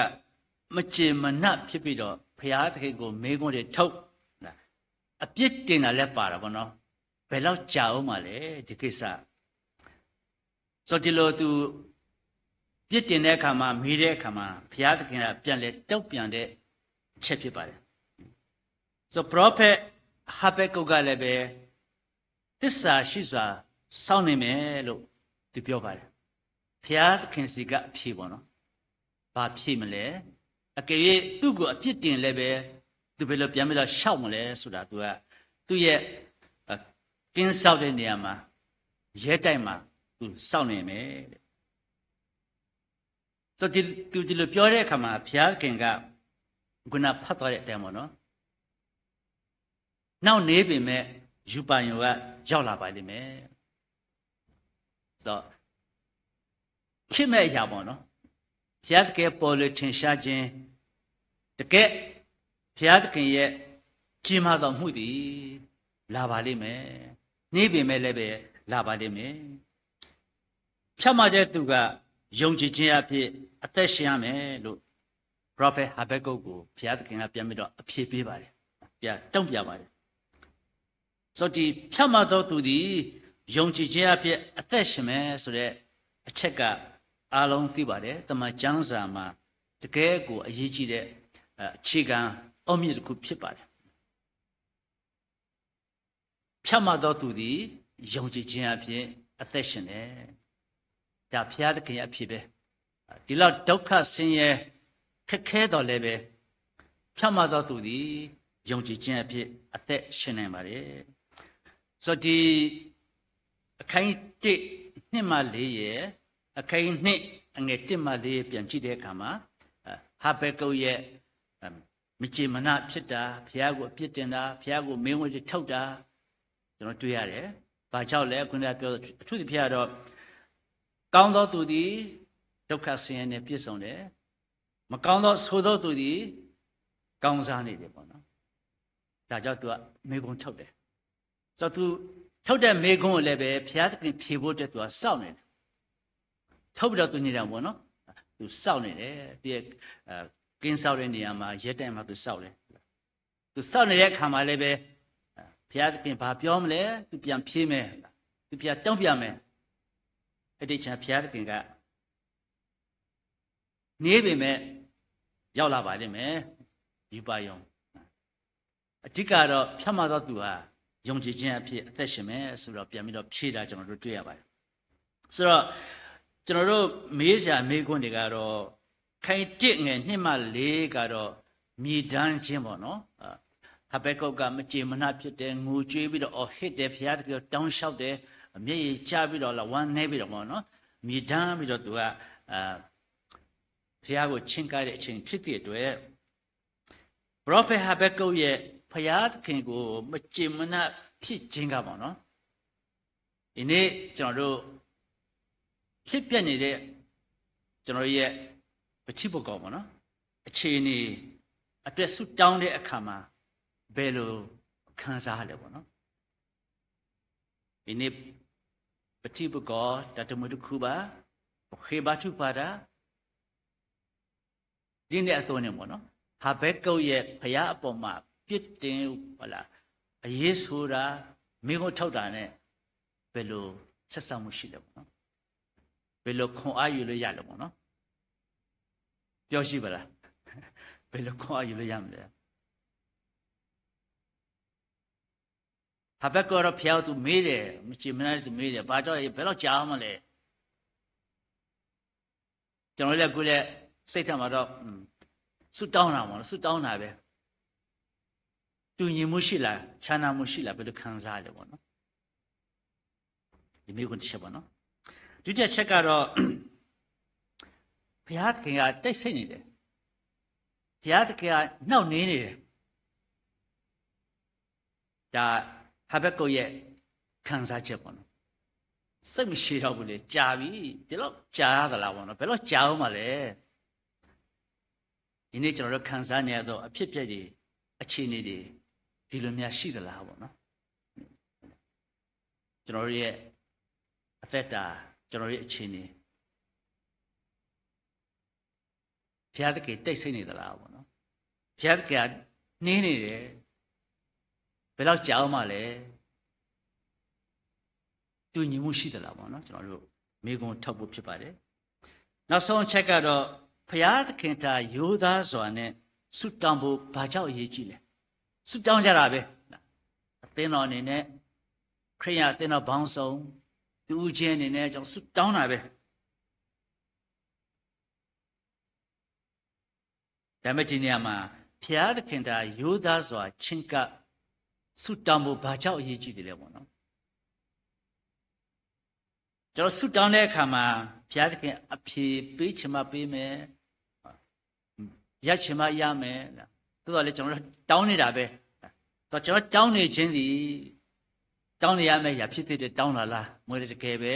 မကျေမနပ်ဖြစ်ပြီးတော့ ဘုရားသခင်ကို မေးခွန်းတွေထုတ်, အပြစ်တင်တာလည်းပါတာပေါ့နော်. ဘယ်လောက်ကြာဦးမှာလဲ ဒီကိစ္စ. ဆိုတော့ ဒီလိုသူပြစ်တင်တဲ့အခါမှာ မေးတဲ့အခါမှာ ဘုရားသခင်က ပြန်လည်တုံ့ပြန်တဲ့အချက်ဖြစ်ပါတယ်. ဆိုတော့ ပရောဖက်ဟဘက္ကုတ်ကလည်းပဲ သစ္စာရှိစွာစောင့်နေမယ်လို့ သူပြောပါတယ်. ဘုရားသခင်ဆီကအဖြေပေါ့နော်. ဘာဖြေမလဲ. အကယ်၍သူ့ကိုအပြစ်တင်လည်းပဲ သူဘယ်လိုပြန်ပြီးတော့လျှောက်မလဲဆိုတာ သူက သူ့ရဲ့ ကင်းစောင့်တဲ့နေရာမှာ ရဲတိုက်မှာ သူစောင့်နေမယ်တဲ့. ဆိုတော့ ဒီ သူဒီလိုပြောတဲ့အခါမှာ ဘုရားသခင်က ခုနဖတ်သွားတဲ့အတိုင်းပေါ့နော်. နှောင့်နှေးပေမဲ့ ရူပါရုံက ရောက်လာပါလိမ့်မယ်. ဆိုတော့ ဖြစ်မဲ့အရာပေါ့နော်. ဘုရားသခင်ပေါ်လွင်ထင်ရှားခြင်း, တကယ် ဘုရားသခင်ရဲ့ ကြီးမားသောအမှုသည် လာပါလိမ့်မယ်. နှေးပေမဲ့လည်းပဲ လာပါလိမ့်မယ်. ဖြောင့်မတ်တဲ့သူက ယုံကြည်ခြင်းအားဖြင့် အသက်ရှင်ရမယ်လို့ ပရောဖက်ဟဘက္ကုတ်ကို ဘုရားသခင်က ပြန်ပြီးတော့ အဖြေပေးပါတယ်. ပြန်တုံ့ပြန်ပါတယ်. ဆိုတော့ ဒီဖြောင့်မတ်သောသူသည် ယုံကြည်ခြင်းအားဖြင့် အသက်ရှင်မယ်ဆိုတဲ့ အချက်က အားလုံးသိပါတယ်။ သမ္မာကျမ်းစာမှာ တကယ့်ကို အရေးကြီးတဲ့ အခြေခံအုတ်မြစ်တစ်ခု ဖြစ်ပါတယ်။ ဖြောင့်မတ်သောသူသည် ယုံကြည်ခြင်းအားဖြင့် အသက်ရှင်တယ်။ ဒါ ဘုရားသခင်ရဲ့အဖြေပဲ။ ဒီလောက်ဒုက္ခဆင်းရဲ ခက်ခဲသော်လည်းပဲ ဖြောင့်မတ်သောသူသည် ယုံကြည်ခြင်းအဖြစ် အသက်ရှင်နိုင်ပါတယ်။ ဆိုတော့ ဒီ အခန်းကြီးတစ် နှစ်မှလေးရယ်၊ အခန်းကြီးနှစ် အငယ်တစ်မှလေးရယ် ပြန်ကြည့်တဲ့အခါမှာ၊ ဟဘက္ကုတ်ရဲ့ မကျေမနပ်ဖြစ်တာ၊ ဘုရားကိုအပြစ်တင်တာ၊ ဘုရားကိုမေးခွန်းတွေထုတ်တာ ကျွန်တော်တွေ့ရတယ်။ ဘာကြောင့်လဲ၊ ခုနကပြောသလို အထူးသဖြင့်ကတော့ ကောင်းသောသူသည် ဒုက္ခဆင်းရဲနဲ့ပြည့်စုံတယ်။ မကောင်းသော ဆိုးသောသူသည် ကောင်းစားနေတယ်ပေါ့နော်။ ဒါကြောင့်သူကမေးခွန်းထုတ်တယ်။ ဆိုတော့ သူထုတ်တဲ့မေးခွန်းကိုလည်းပဲ ဘုရားသခင်ဖြေဖို့အတွက် သူကစောင့်နေတယ်။ ထုတ်ပြီးတော့ သူနေတာပေါ့နော်။ သူစောင့်နေတယ်။ သူရဲ့အဲကင်းစောင့်တဲ့နေရာမှာ ရဲတိုက်မှာ သူစောင့်တယ်။ သူစောင့်နေတဲ့အခါမှာလည်းပဲ ဘုရားသခင်ဘာပြောမလဲ၊ သူပြန်ဖြေမယ်၊ သူပြန်တုံ့ပြန်မယ်။ အဲ့ဒီအချိန် ဘုရားသခင်က နှေးပေမဲ့ ရောက်လာပါလိမ့်မယ်။ ယူပါရုံ။ အဓိကတော့ ဖြောင့်မတ်သောသူဟာ ယုံကြည်ခြင်းအဖြစ် အသက်ရှင်မယ်ဆိုတော့ ပြန်ပြီးတော့ဖြေတာ ကျွန်တော်တို့တွေ့ရပါတယ်။ ဆိုတော့ ကျွန်တော်တို့မေးစရာမေးခွန်းတွေကတော့ ခန်းကြီးတစ်ငယ်နှစ်မှလေးကတော့ မြည်တမ်းခြင်းပေါ့နော်။ ဟဘက္ကုတ်က မကျေမနပ်ဖြစ်တယ်၊ ငိုကြွေးပြီးတော့ အော်ဟစ်တယ်၊ ဘုရားသခင်ကို တောင်းလျှောက်တယ်၊ မျက်ရည်ကျပြီးတော့ ဝမ်းနည်းပြီးတော့ပေါ့နော်။ မြည်တမ်းပြီးတော့ သူက အဲ ဘုရားကိုချဉ်းကပ်တဲ့အချိန်ဖြစ်သည့်အတွက် ပရောဖက်ဟဘက္ကုတ်ရဲ့ ဘုရားသခင်ကို မကျေမနပ်ဖြစ်ခြင်းကပေါ့နော်။ ဒီနေ့ကျွန်တော်တို့ ဖြစ်ပျက်နေတဲ့ ကျွန်တော်ရဲ့ ပထံပကီၢ်ပေါ့နော်။ အခြေအနေအတွက် ဆုတောင်းတဲ့အခါမှာ ဘယ်လိုခံစားရလဲပေါ့နော်။ ဒီနေ့ ပထံပကီၢ် တၢ်တမုာ်တခုဘၣ်၊ ပဃ့ဘါထုကဖၣ်တၢ် ဒ်န့ၣ်အသိးန့ၣ်ပေါ့နော်။ ဟဘက္ကုတ်ရဲ့ ဘုရားအပေါ်မှာ ပြစ်တင်၊ ဟုတ်လား၊ အရေးဆိုတာ၊ မေးခွန်းထုတ်တာနဲ့ ဘယ်လိုဆက်စပ်မှုရှိလဲပေါ့နော်။ ဘယ်လိုခွန်အားယူလို့ရလဲပေါ့နော်။ ပြောရှိပါလား။ ဘယ်လိုခွန်အားယူလို့ရမလဲ။ ဟဘက္ကုတ်ကတော့ ဘုရားကိုသူမေးတယ်၊ မကျေမနပ်သူမေးတယ်၊ ဘာကြောင့်၊ ဘယ်လောက်ကြာအောင်မလဲ။ ကျွန်တော်လည်း အခုလည်း စိတ်ထဲမှာတော့ อืม ဆုတောင်းတာပေါ့နော်၊ ဆုတောင်းတာပဲ။ တူညီမှုရှိလား၊ ခြားနားမှုရှိလား၊ ဘယ်လိုခံစားရလဲပေါ့နော်။ ဒီမေးခွန်းတစ်ချက်ပေါ့နော်။ ဒုတိယချက်ကတော့ ဘုရားသခင်က တိတ်ဆိတ်နေတယ်။ ဘုရားသခင်က နှောင့်နှေးနေတယ်။ ဒါ ဟဘက္ကုတ်ရဲ့ ခံစားချက်ပေါ့နော်။ စိတ်မရှည်တော့ဘူးလေ၊ ကြာပြီ။ ဒီလောက်ကြာရသလားပေါ့နော်။ ဘယ်လောက်ကြာဦးမှာလဲ။ ဒီနေ့ကျွန်တော်တို့ခံစားနေရသော အဖြစ်အပျက်တွေ၊ အခြေအနေတွေ ဒီလိုများရှိသလားပေါ့နော်။ ကျွန်တော်တို့ရဲ့အသက်တာ၊ ကျွန်တော်တို့ရဲ့အခြေအနေ ဘုရားသခင်တိတ်ဆိတ်နေသလားပေါ့နော်။ ဘုရားသခင်ကနှေးနေတယ်။ ဘယ်လောက်ကြာဦးမှာလဲ။ တူညီမှုရှိသလားပေါ့နော်။ ကျွန်တော်တို့မေးခွန်းထုတ်ဖို့ဖြစ်ပါတယ်။ နောက်ဆုံးအချက်ကတော့ ဘုရားသခင်ထံရိုးသားစွာနဲ့ဆုတောင်းဖို့ ဘာကြောင့်အရေးကြီးလဲ။ ဆုတောင်းကြတာပဲ။ အသင်းတော်အနေနဲ့၊ ခရစ်ယာန်အသင်းတော်ပေါင်းစုံ၊ တစ်ဦးချင်းအနေနဲ့ ကျွန်တော်ဆုတောင်းတာပဲ။ ဒါပေမဲ့ ဒီနေရာမှာ ဘုရားသခင်ထံ ရိုးသားစွာချဉ်းကပ် ဆုတောင်းဖို့ ဘာကြောင့်အရေးကြီးတယ်လဲပေါ့နော်။ ကျွန်တော်ဆုတောင်းတဲ့အခါမှာ ဘုရားသခင်အဖြေပေးချင်မှပေးမယ်၊ ရချင်မှရမယ်။ သို့သော်လည်း ကျွန်တော်တို့တောင်းနေတာပဲ။ တော့ ကျွန်တော်တောင်းနေခြင်းသည် တောင်းနေရမယ့်အရာဖြစ်တဲ့အတွက် တောင်းတာလား၊ မဟုတ်တကယ်ပဲ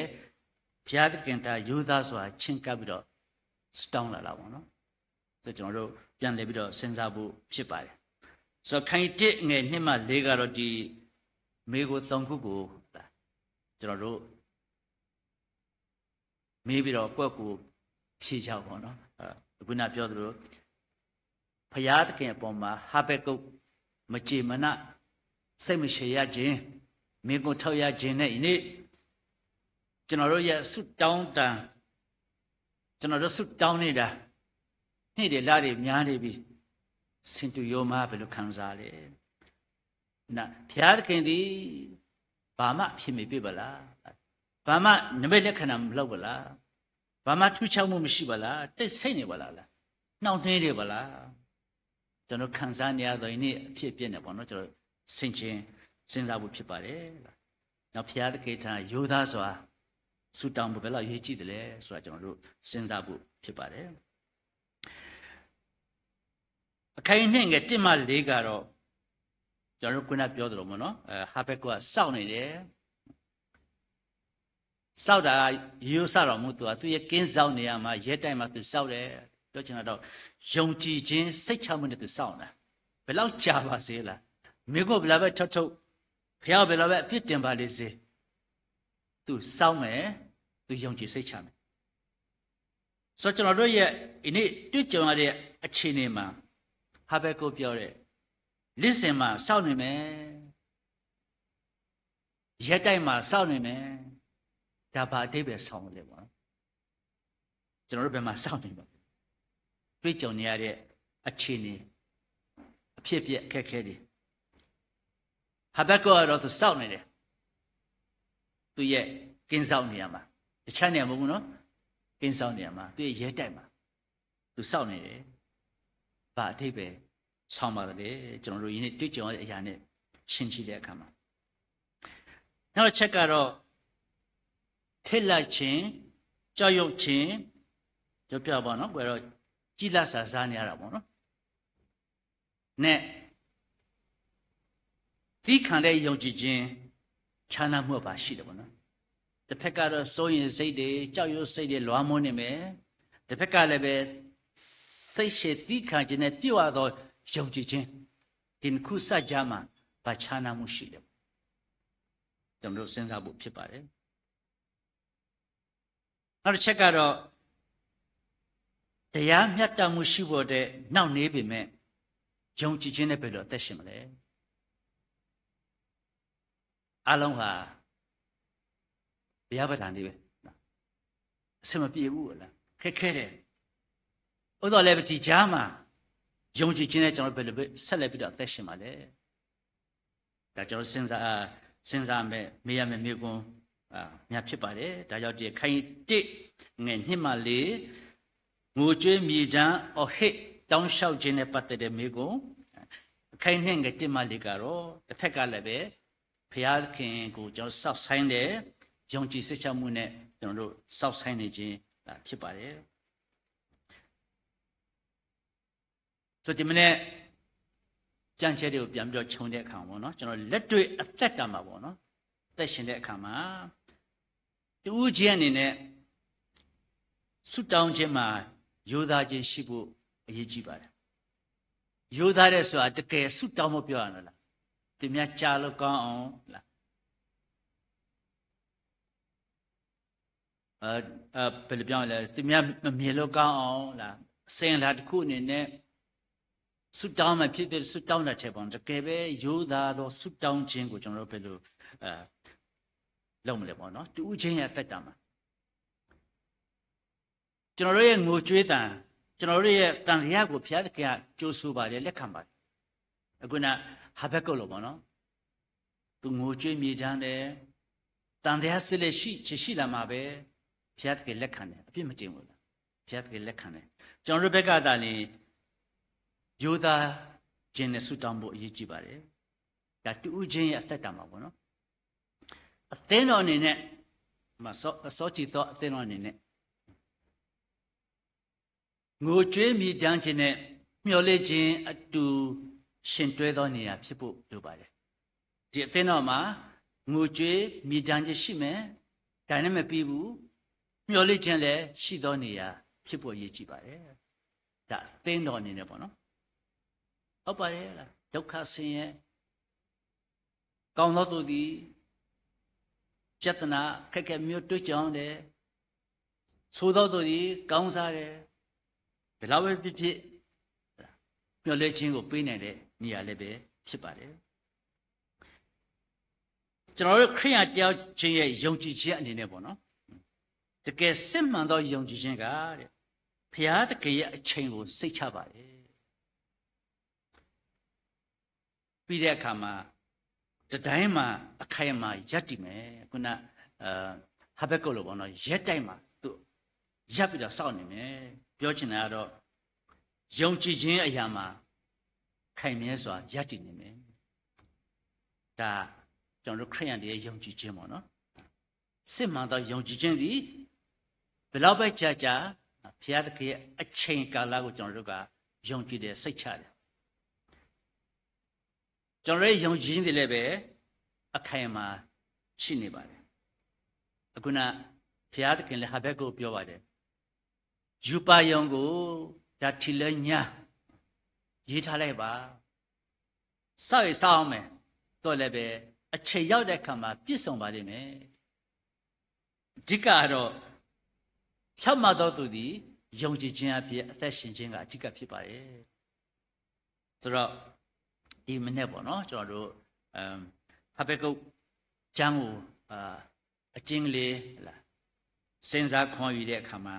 ဘုရားသခင်ထံ ရိုးသားစွာချဉ်းကပ်ပြီးတော့ ဆုတောင်းတာလားပေါ့နော်။ ဆိုတော့ ကျွန်တော်တို့ပြန်လည်ပြီးတော့ စဉ်းစားဖို့ဖြစ်ပါတယ်။ ဆိုတော့ ခန်းကြီးတစ်ငယ်နှစ်မှလေးကတော့ ဒီမေးခွန်းသုံးခုကို ကျွန်တော်တို့ မေးပြီးတော့ ကိုယ့်ကိုယ်ဖြေကြပေါ့နော်။ အဲ အခုနပြောသလို ဘုရားသခင်အပေါ်မှာ ဟဘက္ကုတ် မကျေမနပ် စိတ်မရှည်ရခြင်း၊ မေးခွန်းထုတ်ရခြင်းနဲ့ ဒီနေ့ ကျွန်တော်တို့ရဲ့ဆုတောင်းတံ ကျွန်တော်တို့ဆုတောင်းနေတာ နှစ်တွေလတွေများနေပြီ ဆင်တူယိုမး ဘယ်လိုခံစားလဲ ဘုရားသခင်သည် ဘာမှအဖြေမပေးပါလား ဘာမှနမိတ်လက္ခဏာမလုပ်ပါလား ဘာမှထူးခြားမှုမရှိပါလား တိတ်ဆိတ်နေပါလား နှောင့်နှေးနေပါလား ကျွန်တော်ခံစားနေရသောယနေ့အဖြစ်အပျက်နဲ့ပေါ့နော် ကျွန်တော်ဆင်ခြင်စဉ်းစားဖို့ဖြစ်ပါတယ်။ နောက်ဘုရားသခင်ထံရိုးသားစွာဆုတောင်းဖို့ဘယ်လောက်အရေးကြီးသလဲဆိုတာကျွန်တော်တို့စဉ်းစားဖို့ဖြစ်ပါတယ်။ အခန်းကြီးနှစ်ငယ်တစ်မှလေးကတော့ကျွန်တော်တို့ခုနပြောသလိုပေါ့နော်အဲဟာဘဲကုတ်ကစောင့်နေတယ် စောင့်တာရိုးစတော့မူသူကသူ့ရဲ့ကင်းစောင့်နေရာမှာရဲတိုက်မှာသူစောင့်တယ်ပြောချင်တာတော့ယုံကြည်ခြင်းစိတ်ချမှုနဲ့သူစောင့်တာဘယ်လောက်ကြာပါစေလားမင်းကိုဘယ်လောက်ပဲထုတ်ထုတ်ဖျောက်ဘယ်လောက်ပဲအပြစ်တင်ပါလေစေသူစောင့်မယ်သူယုံကြည်စိတ်ချမယ်ဆိုတော့ကျွန်တော်တို့ရဲ့ဒီနေ့တွေ့ကြုံရတဲ့အခြေအနေမှာဟာဘဲကုတ်ပြောတဲ့လစ်စင်မှာစောင့်နေမယ် ရဲတိုက်မှာစောင့်နေမယ်ဒါဘာအဓိပ္ပာယ်ဆောင်လဲပေါ့နော်ကျွန်တော်တို့ဘယ်မှာစောင့်နေလဲတွေ့ကြုံနေရတဲ့အခြေအနေအဖြစ်အပျက်အခက်အခဲတွေဟာဘဲကုတ်ကတော့သူစောင့်နေတယ်သူရဲ့ကင်းစောင့်နေရာမှာတခြားနေရာမဟုတ်ဘူးနော်ကင်းစောင့်နေရာမှာသူရဲ့ရဲတိုက်မှာသူစောင့်နေတယ်ဘာအဓိပ္ပာယ်ဆောင်ပါသလဲကျွန်တော်တို့ယနေ့တွေ့ကြုံရတဲ့အရာနဲ့ရှင်းကြည့်တဲ့အခါမှာနောက်တစ်ချက်ကတော့ထိတ်လန့်ခြင်းကြောက်ရွံ့ခြင်းပြောပြပါတော့ကိုယ်တော့ကြီးလန့်စာစားနေရတာပေါ့နော်နဲ့သည်းခံတဲ့ယုံကြည်ခြင်းခြားနားမှုအပါရှိတယ်ပေါ့နော်တစ်ဖက်ကတော့စိုးရင်စိတ်တွေကြောက်ရွံ့စိတ်တွေလွှမ်းမိုးနေမယ်တစ်ဖက်ကလည်းပဲစိတ်ရှည်သည်းခံခြင်းနဲ့ပြည့်ဝသောယုံကြည်ခြင်းဒီနှစ်ခုစကြားမှာဘာခြားနားမှုရှိလဲကျွန်တော်တို့စဉ်းစားဖို့ဖြစ်ပါတယ်နောက်တစ်ချက်ကတော့တရားမျှတမှုရှိဖို့အတွက်နှောင့်နှေးပေမဲ့ယုံကြည်ခြင်းနဲ့ဘယ်လိုအသက်ရှင်မလဲအားလုံးဟာဘုရားဘာသာနေပဲအဆင်မပြေဘူးလားခက်ခဲတယ်ဥသော်လည်းပတိကြားမှာယုံကြည်ခြင်းနဲ့ကျွန်တော်ဘယ်လိုဆက်လက်ပြီးတော့အသက်ရှင်ပါလဲဒါကျွန်တော်စဉ်းစားစဉ်းစားမယ်မေးရမယ်မေးခွန်းများဖြစ်ပါတယ်ဒါကြောင့်ဒီအခန်းကြီးတစ်ငယ်နှစ်မှလေးငိုကြွေးမြေတမ်းအော်ဟစ်တောင်းလျှောက်ခြင်းနဲ့ပတ်သက်တဲ့မေးခွန်းအခန်းကြီးနှစ်ငယ်တစ်မှလေးကတော့တစ်ဖက်ကလည်းပဲဘုရားသခင်ကိုကျွန်တော်စောင့်ဆိုင်တယ်ယုံကြည်စိတ်ချမှုနဲ့ကျွန်တော်တို့စောင့်ဆိုင်နေခြင်းဖြစ်ပါတယ်ဆိုဒီမနေ့ကြံချက်တွေကိုပြန်ပြီးတော့ခြုံတဲ့အခါပေါ့နော်ကျွန်တော်လက်တွေ့အသက်တာမှာပေါ့နော်သက်ရှင်တဲ့အခါမှာတူးခြင်းအနေနဲ့ဆူတောင်းခြင်းမှာယူသားခြင်းရှိဖို့အရေးကြီးပါတယ်ယူသားတဲ့ဆိုတာတကယ်ဆူတောင်းဖို့ပြောရတာလားသူများကြားလို့ကောင်းအောင်လားအဲအဲဘယ်လိုပြောလဲသူများမမြင်လို့ကောင်းအောင်လားအစင်လာတစ်ခုအနေနဲ့ဆူတောင်းမှဖြစ်ဖြစ်ဆူတောင်းတာထဲပေါ့တကယ်ပဲယူသားသောဆူတောင်းခြင်းကိုကျွန်တော်တို့ဘယ်လိုအဲလုပ်မလဲပေါ့နော်တူးခြင်းရဲ့အသက်တာမှာကျွန်တော်တို့ရဲ့ငိုကြွေးသံကျွန်တော်တို့ရဲ့တန်တရားကိုဘုရားသခင်ကကြိုဆိုပါတယ်လက်ခံပါတယ်အခုနဟဘဲကုတ်လိုပေါ့နော်သူငိုကြွေးမြေတမ်းတယ်တန်တရားစစ်လက်ရှိချေရှိလာမှာပဲဘုရားသခင်လက်ခံတယ်အပြစ်မတင်ဘူးလားဘုရားသခင်လက်ခံတယ်ကျွန်တော်တို့ဘက်ကသာလျှင်ယူသားခြင်းနဲ့ဆူတောင်းဖို့အရေးကြီးပါတယ်ဒါတူးခြင်းရဲ့အသက်တာမှာပေါ့နော်အသင်းတော်အနေနဲ့မစောစောကြည်သောအသင်းတော်အနေနဲ့ငိုကြွေးမြေတမ်းခြင်းနဲ့မျှော်လင့်ခြင်းအတူရှင်တွဲသောနေရာဖြစ်ဖို့လိုပါတယ်ဒီအသင်းတော်မှာငိုကြွေးမြေတမ်းခြင်းရှိမယ်ဒါနဲ့မပြီးဘူးမျှော်လင့်ခြင်းလည်းရှိသောနေရာဖြစ်ဖို့အရေးကြီးပါတယ်ဒါအသင်းတော်အနေနဲ့ပေါ့နော်ဟုတ်ပါတယ်လားဒုက္ခဆင်းရဲကောင်းသောသူသည်ပြဿနာခက်ခဲမျိုးတွေ့ကြုံတယ်ဆိုသောသူသည်ကောင်းစားတယ်ဘယ်လောက်ပဲဖြစ်ဖြစ်မျှော်လင့်ခြင်းကိုပေးနိုင်တဲ့နေရာလည်းပဲဖြစ်ပါတယ်ကျွန်တော်တို့ခရိယန်တယောက်ချင်းရဲ့ယုံကြည်ခြင်းအနေနဲ့ပေါ့နော် တကယ်စစ်မှန်သောယုံကြည်ခြင်းက ဘုရားသခင်ရဲ့အချိန်ကိုစိတ်ချပါတယ်. ပြီးတဲ့အခါမှာ တတိုင်းမှာအခိုင်အမာရပ်တည်မယ်. ခုန ဟဘက္ကုတ်လိုပေါ့နော်, ရဲတိုက်မှာသူရပ်ပြီးတော့စောင့်နေမယ်. ပြောချင်တာကတော့ ယုံကြည်ခြင်းအရာမှာ ခိုင်မြဲစွာရပ်တည်နေမယ်. ဒါကျွန်တော်တို့ခရစ်ယာန်တွေရဲ့ယုံကြည်ခြင်းပေါ့နော်. စစ်မှန်သောယုံကြည်ခြင်းသည် ဘယ်လောက်ပဲကြာကြာ ဘုရားသခင်ရဲ့အချိန်ကာလကိုကျွန်တော်တို့ကယုံကြည်တယ်, စိတ်ချတယ်. ကျွန်တော်တို့ရဲ့ယုံကြည်ခြင်းသည်လည်းပဲ အခိုင်အမာရှိနေပါတယ်. အခုန ဘုရားသခင်လည်းဟဘက္ကုတ်ကိုပြောပါတယ်. ရူပါရုံကို ဒါထီလၢညါ ရေးထားလိုက်ပါ. စောင့်ရင်စောင့်ရမယ်, သို့လည်းပဲ အချိန်ရောက်တဲ့အခါမှာပြည့်စုံပါလိမ့်မယ်. အဓိကကတော့ ဖြောင့်မတ်သောသူသည် ယုံကြည်ခြင်းအဖြစ်အသက်ရှင်ခြင်းကအဓိကဖြစ်ပါတယ်. ဆိုတော့ ဒီမနက်ပေါ့နော်, ကျွန်တော်တို့ ဟဘက္ကုတ်ကျမ်းကို အကျဉ်းလေး စဉ်းစားခွန်ယူတဲ့အခါမှာ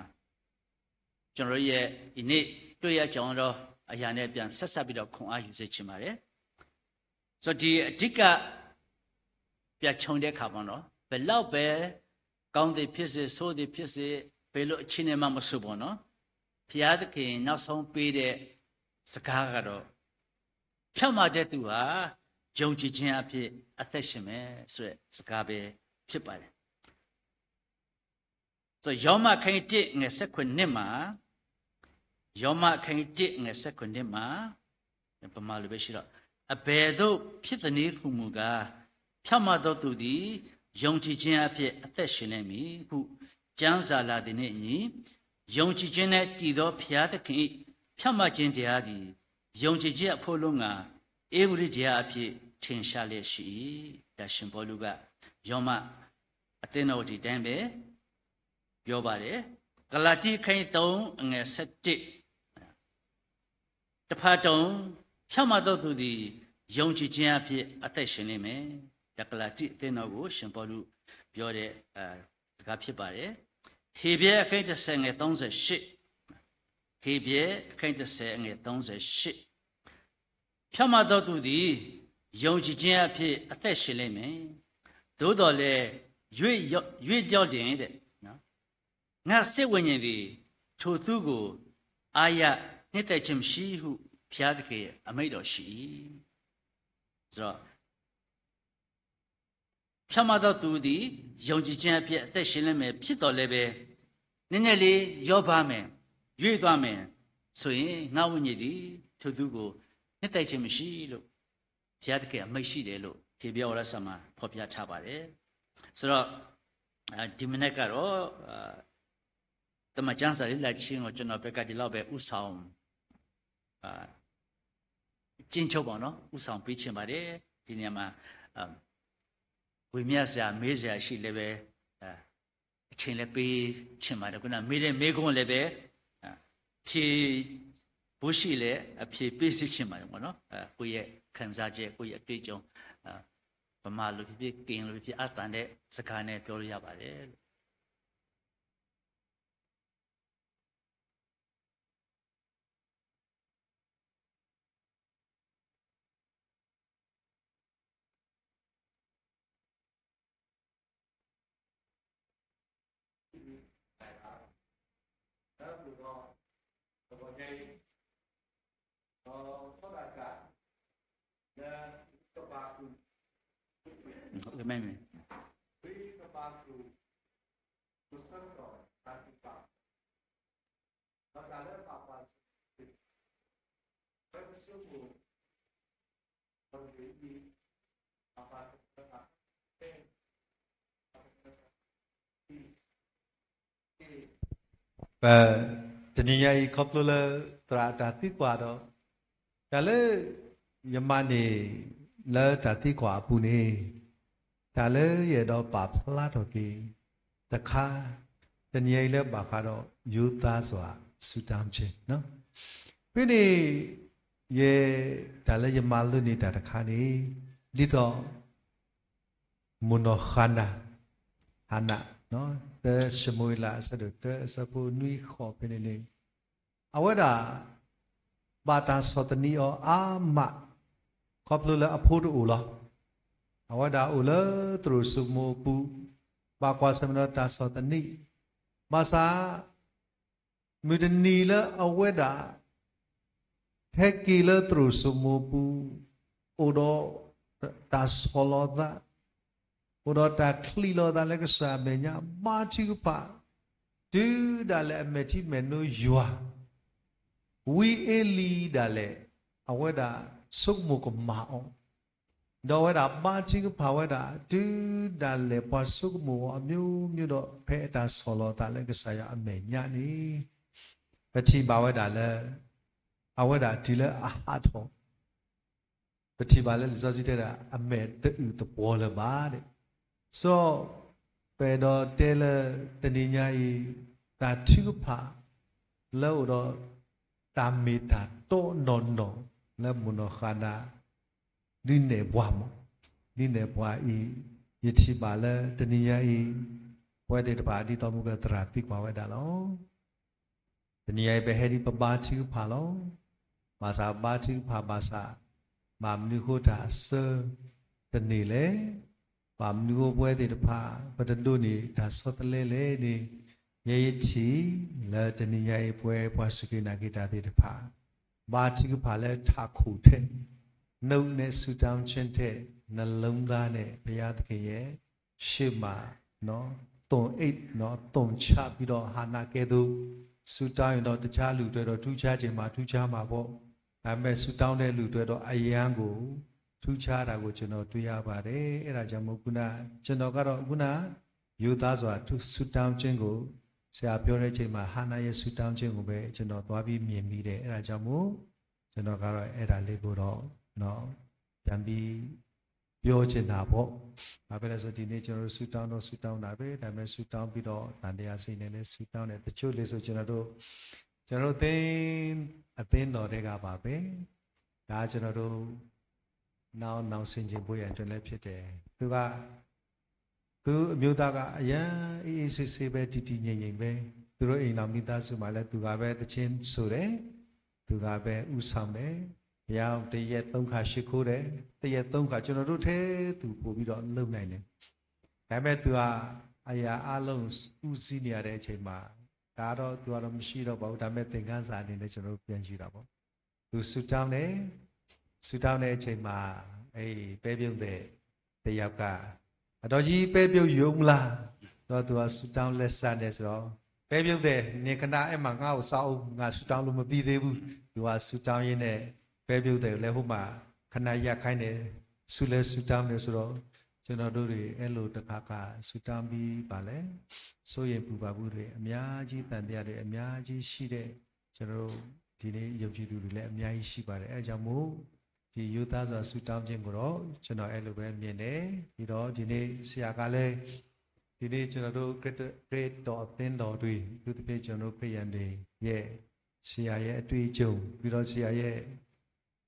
ကျွန်တော်တို့ရဲ့ဒီနေ့တွေ့ရကြုံသောအရာနဲ့ပြန်ဆက်စပ်ပြီးတော့ခွန်အားယူစေချင်ပါတယ်. ဆိုတော့ ဒီအဓိကပြန်ခြုံတဲ့အခါမှာတော့ ဘယ်လောက်ပဲကောင်းသည်ဖြစ်စေ ဆိုးသည်ဖြစ်စေ ဘယ်လိုအခြေအနေမှမဆိုပေါ့နော်, ဘုရားသခင်နောက်ဆုံးပေးတဲ့စကားကတော့ ဖြောင့်မတ်တဲ့သူဟာယုံကြည်ခြင်းအဖြစ်အသက်ရှင်မယ်ဆိုတဲ့စကားပဲဖြစ်ပါတယ်. ဆိုတော့ ယောမအခန်းကြီးတစ်ငယ်ဆယ့်ခုနစ်မှာ, ယောမအခန်းကြီးတစ်ငယ်ဆယ့်ခုနစ်မှာ ဗမာလိုပဲရှိတော့ အဘယ်သို့ဖြစ်သနည်းဟူမူကား, ဖြောင့်မတ်သောသူသည် ယုံကြည်ခြင်းအဖြစ်အသက်ရှင်လိမ့်မည်ဟု ကျမ်းစာလာသည်နှင့်အညီ, ယုံကြည်ခြင်း၌တည်သောဘုရားသခင်၏ ဖြောင့်မတ်ခြင်းတရားသည် ယုံကြည်ခြင်းအဖို့လုံးငှာ ဧဝံဂေလိတရားအဖြစ်ထင်ရှားလျက်ရှိ၏. ဒါရှင်ပေါလုက ယောမအသင်းတော်ကိုဒီတိုင်းပဲပြောပါတယ်. ဂလာတိအခန်းကြီးသုံးအငယ်ဆယ့်တစ်, တစ်ဖက်တုံ၊ ဖြောင့်မတ်သောသူသည် ယုံကြည်ခြင်းအဖြစ်အသက်ရှင်လိမ့်မယ်. ဒါဂလာတိအသင်းတော်ကိုရှင်ပေါလုပြောတဲ့ အဲ၊ စကားဖြစ်ပါတယ်. ဟေဘရဲအခန်းတစ်ဆယ်ငယ်သုံးဆယ့်ရှစ်, ဟေဘရဲအခန်းတစ်ဆယ်အငယ်သုံးဆယ့်ရှစ်, ဖြောင့်မတ်သောသူသည် ယုံကြည်ခြင်းအဖြစ်အသက်ရှင်လိမ့်မယ်. သို့သော်လည်း ရွေ့လျော့၊ ရွေ့လျော့လျင်တဲ့နော်, ငါ့စိတ်ဝိညာဉ်သည် ထိုသူကို အားရနှစ်သက်ခြင်းမရှိဟု ဘုရားသခင်အမိန့်တော်ရှိ၏. ဆိုတော့ ဖြောင့်မတ်သောသူသည် ယုံကြည်ခြင်းအဖြစ်အသက်ရှင်လိမ့်မယ် ဖြစ်သော်လည်းပဲ နည်းနည်းလေးလျော့ပါမယ်, ရွေ့သွားမယ်ဆိုရင် ငါ့ဝိညာဉ်သည် ထိုသူကို နှစ်သက်ခြင်းမရှိလို့ ဘုရားသခင်အမိန့်ရှိတယ်လို့ ဟေဘရဲဩဝါဒစာမှာဖော်ပြထားပါတယ်. ဆိုတော့ အာ၊ ဒီမနက်ကတော့ အာ၊ သမ္မာကျမ်းစာလေ့လာခြင်းကို ကျွန်တော်ဘက်ကဒီလောက်ပဲဦးဆောင် အာ၊ ကျဉ်းချုပ်ပေါ့နော်, ဦးဆောင်ပေးချင်ပါတယ်. ဒီနေရာမှာ အာ၊ ဝေမျှစရာ မေးစရာရှိလည်းပဲ အာ၊ အချိန်လည်းပေးချင်ပါတယ်. ခုနမေးတဲ့မေးခွန်းလည်းပဲ အာ၊ ဖြေဖို့ရှိလည်း အဖြေပေးစေချင်ပါတယ်ပေါ့နော်. အာ၊ ကိုယ့်ရဲ့ခံစားချက်၊ ကိုယ့်ရဲ့အတွေ့အကြုံ၊ အာ၊ ဗမာလိုဖြစ်ဖြစ်၊ ကရင်လိုဖြစ်ဖြစ် အသံနဲ့စကားနဲ့ပြောလို့ရပါတယ်လို့ပတနံၤညါအံၤ ခီဖျိလၢသရၣ်အတၢ်သံကွၢ်ဒီး တၢ်လၢယမၤန့ၢ် လၢတၢ်သံကွၢ်အပူၤန့ၣ် တၢ်လၢယအဲၣ်ဒိးပာ်ဖျါထီၣ်က့ၤတခါ, တနံၤညါအံၤလၢဘၣ်ဃးဒီး ရိုးသားစွာဆုတောင်းခြင်း, ဖဲန့ၣ် ယ တၢ်လၢယမၤလိန့ၢ်တၢ်တခါန့ၣ် ဒ်သိး မိၢ်နီၢ်ဃၤနၤ, ဟၤနၤ တၢ ၡမူၤအ့လး အဆၢဒိၣ်တၢ အဆၢဖိနွံဃိးဖဲန့ၣ်န့ၣ်, အဝဲဒၣ် ဘၣ်တၢ်ဆီၣ်သနံးအီၤအါမး, ခီဖျိလၢအဖိတအိၣ်လီၤ. အဝဲဒၣ်အိၣ်လၢသရိာ်စိကမူၤအပူၤ, ဘၣ်ကွၢ်ဆၢၣ်မဲာ်ဒီးတၢ်ဆီၣ်သနံး, ဘၣ်ဆၣ် မုၢ်တနံၤလၢအဝဲဒၣ် ဟဲက့ၤလၢသရိာ်စိကမူၤအပူၤ, အိၣ်ဒီးတၢ်ဆီၣ်လီၤသး, အိၣ်ဒီးတၢ်ချံးလီၤသးလၢကစၢ်အမဲာ်ညါ ဘါထုကဖၣ်, တုၤဒၣ်လဲာ်အမဲာ်ထံမဲာ်နိယွၤ, ဝံအ့လံဒၣ်လဲာ် အဝဲဒၣ်ဆိကမိၣ်ကမၣ်အီၤ, ဒီးအဝဲဒၣ်ဘါထုကဖၣ်ဝဲဒၣ် တုၤဒၣ်လဲာ်ပှၤဆိကမိၣ်အီၤအမျိုးမျိုးဒီး ဖဲအတၢ်ဆီၣ်လီၤသးလၢကစၢ်ယွၤအမဲာ်ညါန့ၣ်, ပထံၣ်ဘၣ်ဝဲဒၣ်လၢ အဝဲဒၣ်တုၤလၢအဟးထီၣ် ပထံၣ်ဘၣ်လၢလံာ်စီဆှံတဲဒၣ် အမဲာ်တအုၣ်သပှီၤလၢၤဘၣ်န့ၣ်, စီၤ ပအဲၣ်ဒိးတဲလၢတနံၤညါအံၤ တၢ်ထုကဖၣ်လၢအိၣ်ဒီး တၢ်မ့ၢ်တၢ်တီနီၢ်နီၢ်လၢမိၢ်နီၢ်ဃးနး ဒုးနဲၣ်ပှၤမး, ဒုးနဲၣ်ပှၤအံၤ, ယထံၣ်ဘၣ်လၢတနံၤညါအံၤ ပဝဲသ့ၣ်တဖၣ်ဒ်သိးမုၢ်ကသရၣ်သံကွၢ်ဝဲဒၣ်လီၤ. တနံၤညါအံၤပဟဲဒ်ပဘါထုကဖၣ်လီၤ. ဘၣ်ဆၣ်ဘါထုကဖၣ်ဘၣ်ဆၣ်, ဘၣ်မနုၤဃိတၢ်အဆၢတန့ၢ်လဲၣ်. ဘၣ်မနုၤဃိပဝဲသ့ၣ်တဖၣ် ပတဒိးန့ၢ်တၢ်ဆီတလဲလဲၣ်န့ၣ်, ယဲယထံၣ်လၢတနံၤညါအံၤ ပဝဲပှၤစူၢ်က့ၤနာ်က့ၤတၢ်သ့ၣ်တဖၣ် ဘါထုကဖၣ်လၢထးခိၣ်ထဲ, နှုတ်နဲ့ ဆုတောင်းခြင်းထက် နှလုံးသားနဲ့ ဘုရားသခင်ရဲ့ ရှေ့မှာ သွန်အိတ် သွန်ချပြီးတော့ ဟန္နကဲ့သို့ ဆုတောင်းရင်တော့ တခြားလူအတွက်တော့ ထူးခြားချင်မှာ ထူးခြားမှာပေါ့။ ဒါပေမဲ့ ဆုတောင်းတဲ့လူအတွက်တော့ အရမ်းကို ထူးခြားတာကို ကျွန်တော်တွေ့ရပါတယ်။ အဲဒါကြောင့်မို့ ခုန ကျွန်တော်ကတော့ ခုန ရိုးသားစွာ ဆုတောင်းခြင်းကို ဆရာပြောတဲ့အချိန်မှာ ဟန္နရဲ့ ဆုတောင်းခြင်းကိုပဲ ကျွန်တော်သွားပြီးမြင်မိတယ်။ အဲဒါကြောင့်မို့ ကျွန်တော်ကတော့ အဲဒါလေးကိုတော့ ပြန်ပြီး ပြောချင်တာပေါ့။ ဘာဖြစ်လဲဆို ဒီနေ့ကျွန်တော်တို့ ဆုတောင်းတော့ ဆုတောင်းတာပဲ။ ဒါပေမဲ့ ဆုတောင်းပြီးတော့ သံသယရှိနေလည်း ဆုတောင်းတယ်။ တချို့လေဆို ကျွန်တော်တို့ ကျွန်တော်တို့ သင်း အသင်းတော်ထဲကပါပဲ။ ဒါကျွန်တော်တို့ နောက်နောင်ဆင်ခြင်ဖို့ရန်အတွက်လည်းဖြစ်တယ်။ သူက သူအမျိုးသားက အရမ်းအေးအေးဆေးဆေးပဲ တည်တည်ငြိမ်ငြိမ်ပဲ။ သူတို့အိမ်ထောင်မိသားစုမှာလည်း သူကပဲသီချင်းဆိုတယ်။ သူကပဲဦးဆောင်တယ်။ ဘုရားတစ်ရက်သုံးခါရှိခိုးတယ်။ တစ်ရက်သုံးခါ ကျွန်တော်တို့ထဲသူပိုပြီးတော့လုပ်နိုင်တယ်။ ဒါပေမဲ့ သူကအရာအားလုံးဦးစီးနေရတဲ့အချိန်မှာ ဒါတော့ သူကတော့မရှိတော့ပါဘူး။ ဒါပေမဲ့ သင်ခန်းစာအနေနဲ့ ကျွန်တော်တို့ပြန်ယူတာပေါ့။ သူဆုတောင်းတယ်။ ဆုတောင်းတဲ့အချိန်မှာ အဲဒီပဲပြုတ်သည်တစ်ယောက်က အတော်ကြီးပဲပြုတ်ရုံမလားတော့ သူကဆုတောင်းလတ်ဆတ်တယ်ဆိုတော့ ပဲပြုတ်သည် နင်ခဏအဲမှာ ငါ့ကိုစောင့်ဦး ငါဆုတောင်းလို့မပြီးသေးဘူး။ သူကဆုတောင်းရင်းနဲ့ ပဲပြုတ်သည်ကိုလည်း ဟိုမှာ ခဏရပ်ခိုင်းတယ်။ ဆုလည်းဆုတောင်းတယ်ဆိုတော့ ကျွန်တော်တို့တွေ အဲလိုတစ်ခါခါ ဆုတောင်းပြီးပါလဲ စိုးရိမ်ပူပန်မှုတွေ အများကြီး သံသယတွေ အများကြီးရှိတဲ့ ကျွန်တော်တို့ ဒီနေ့ယုံကြည်သူတွေလည်း အများကြီးရှိပါတယ်။ အဲဒါကြောင့်မို့ ဒီရိုးသားစွာဆုတောင်းခြင်းကိုတော့ ကျွန်တော်အဲလိုပဲမြင်တယ်။ ပြီးတော့ ဒီနေ့ဆရာကလည်း ဒီနေ့ကျွန်တော်တို့ ခရစ်တော်အသင်းတော်တွင် အထူးသဖြင့် ကျွန်တော်တို့ခရစ်ယာန်တွေရဲ့ ဆရာရဲ့အတွေ့အကြုံ ပြီးတော့ဆရာရဲ့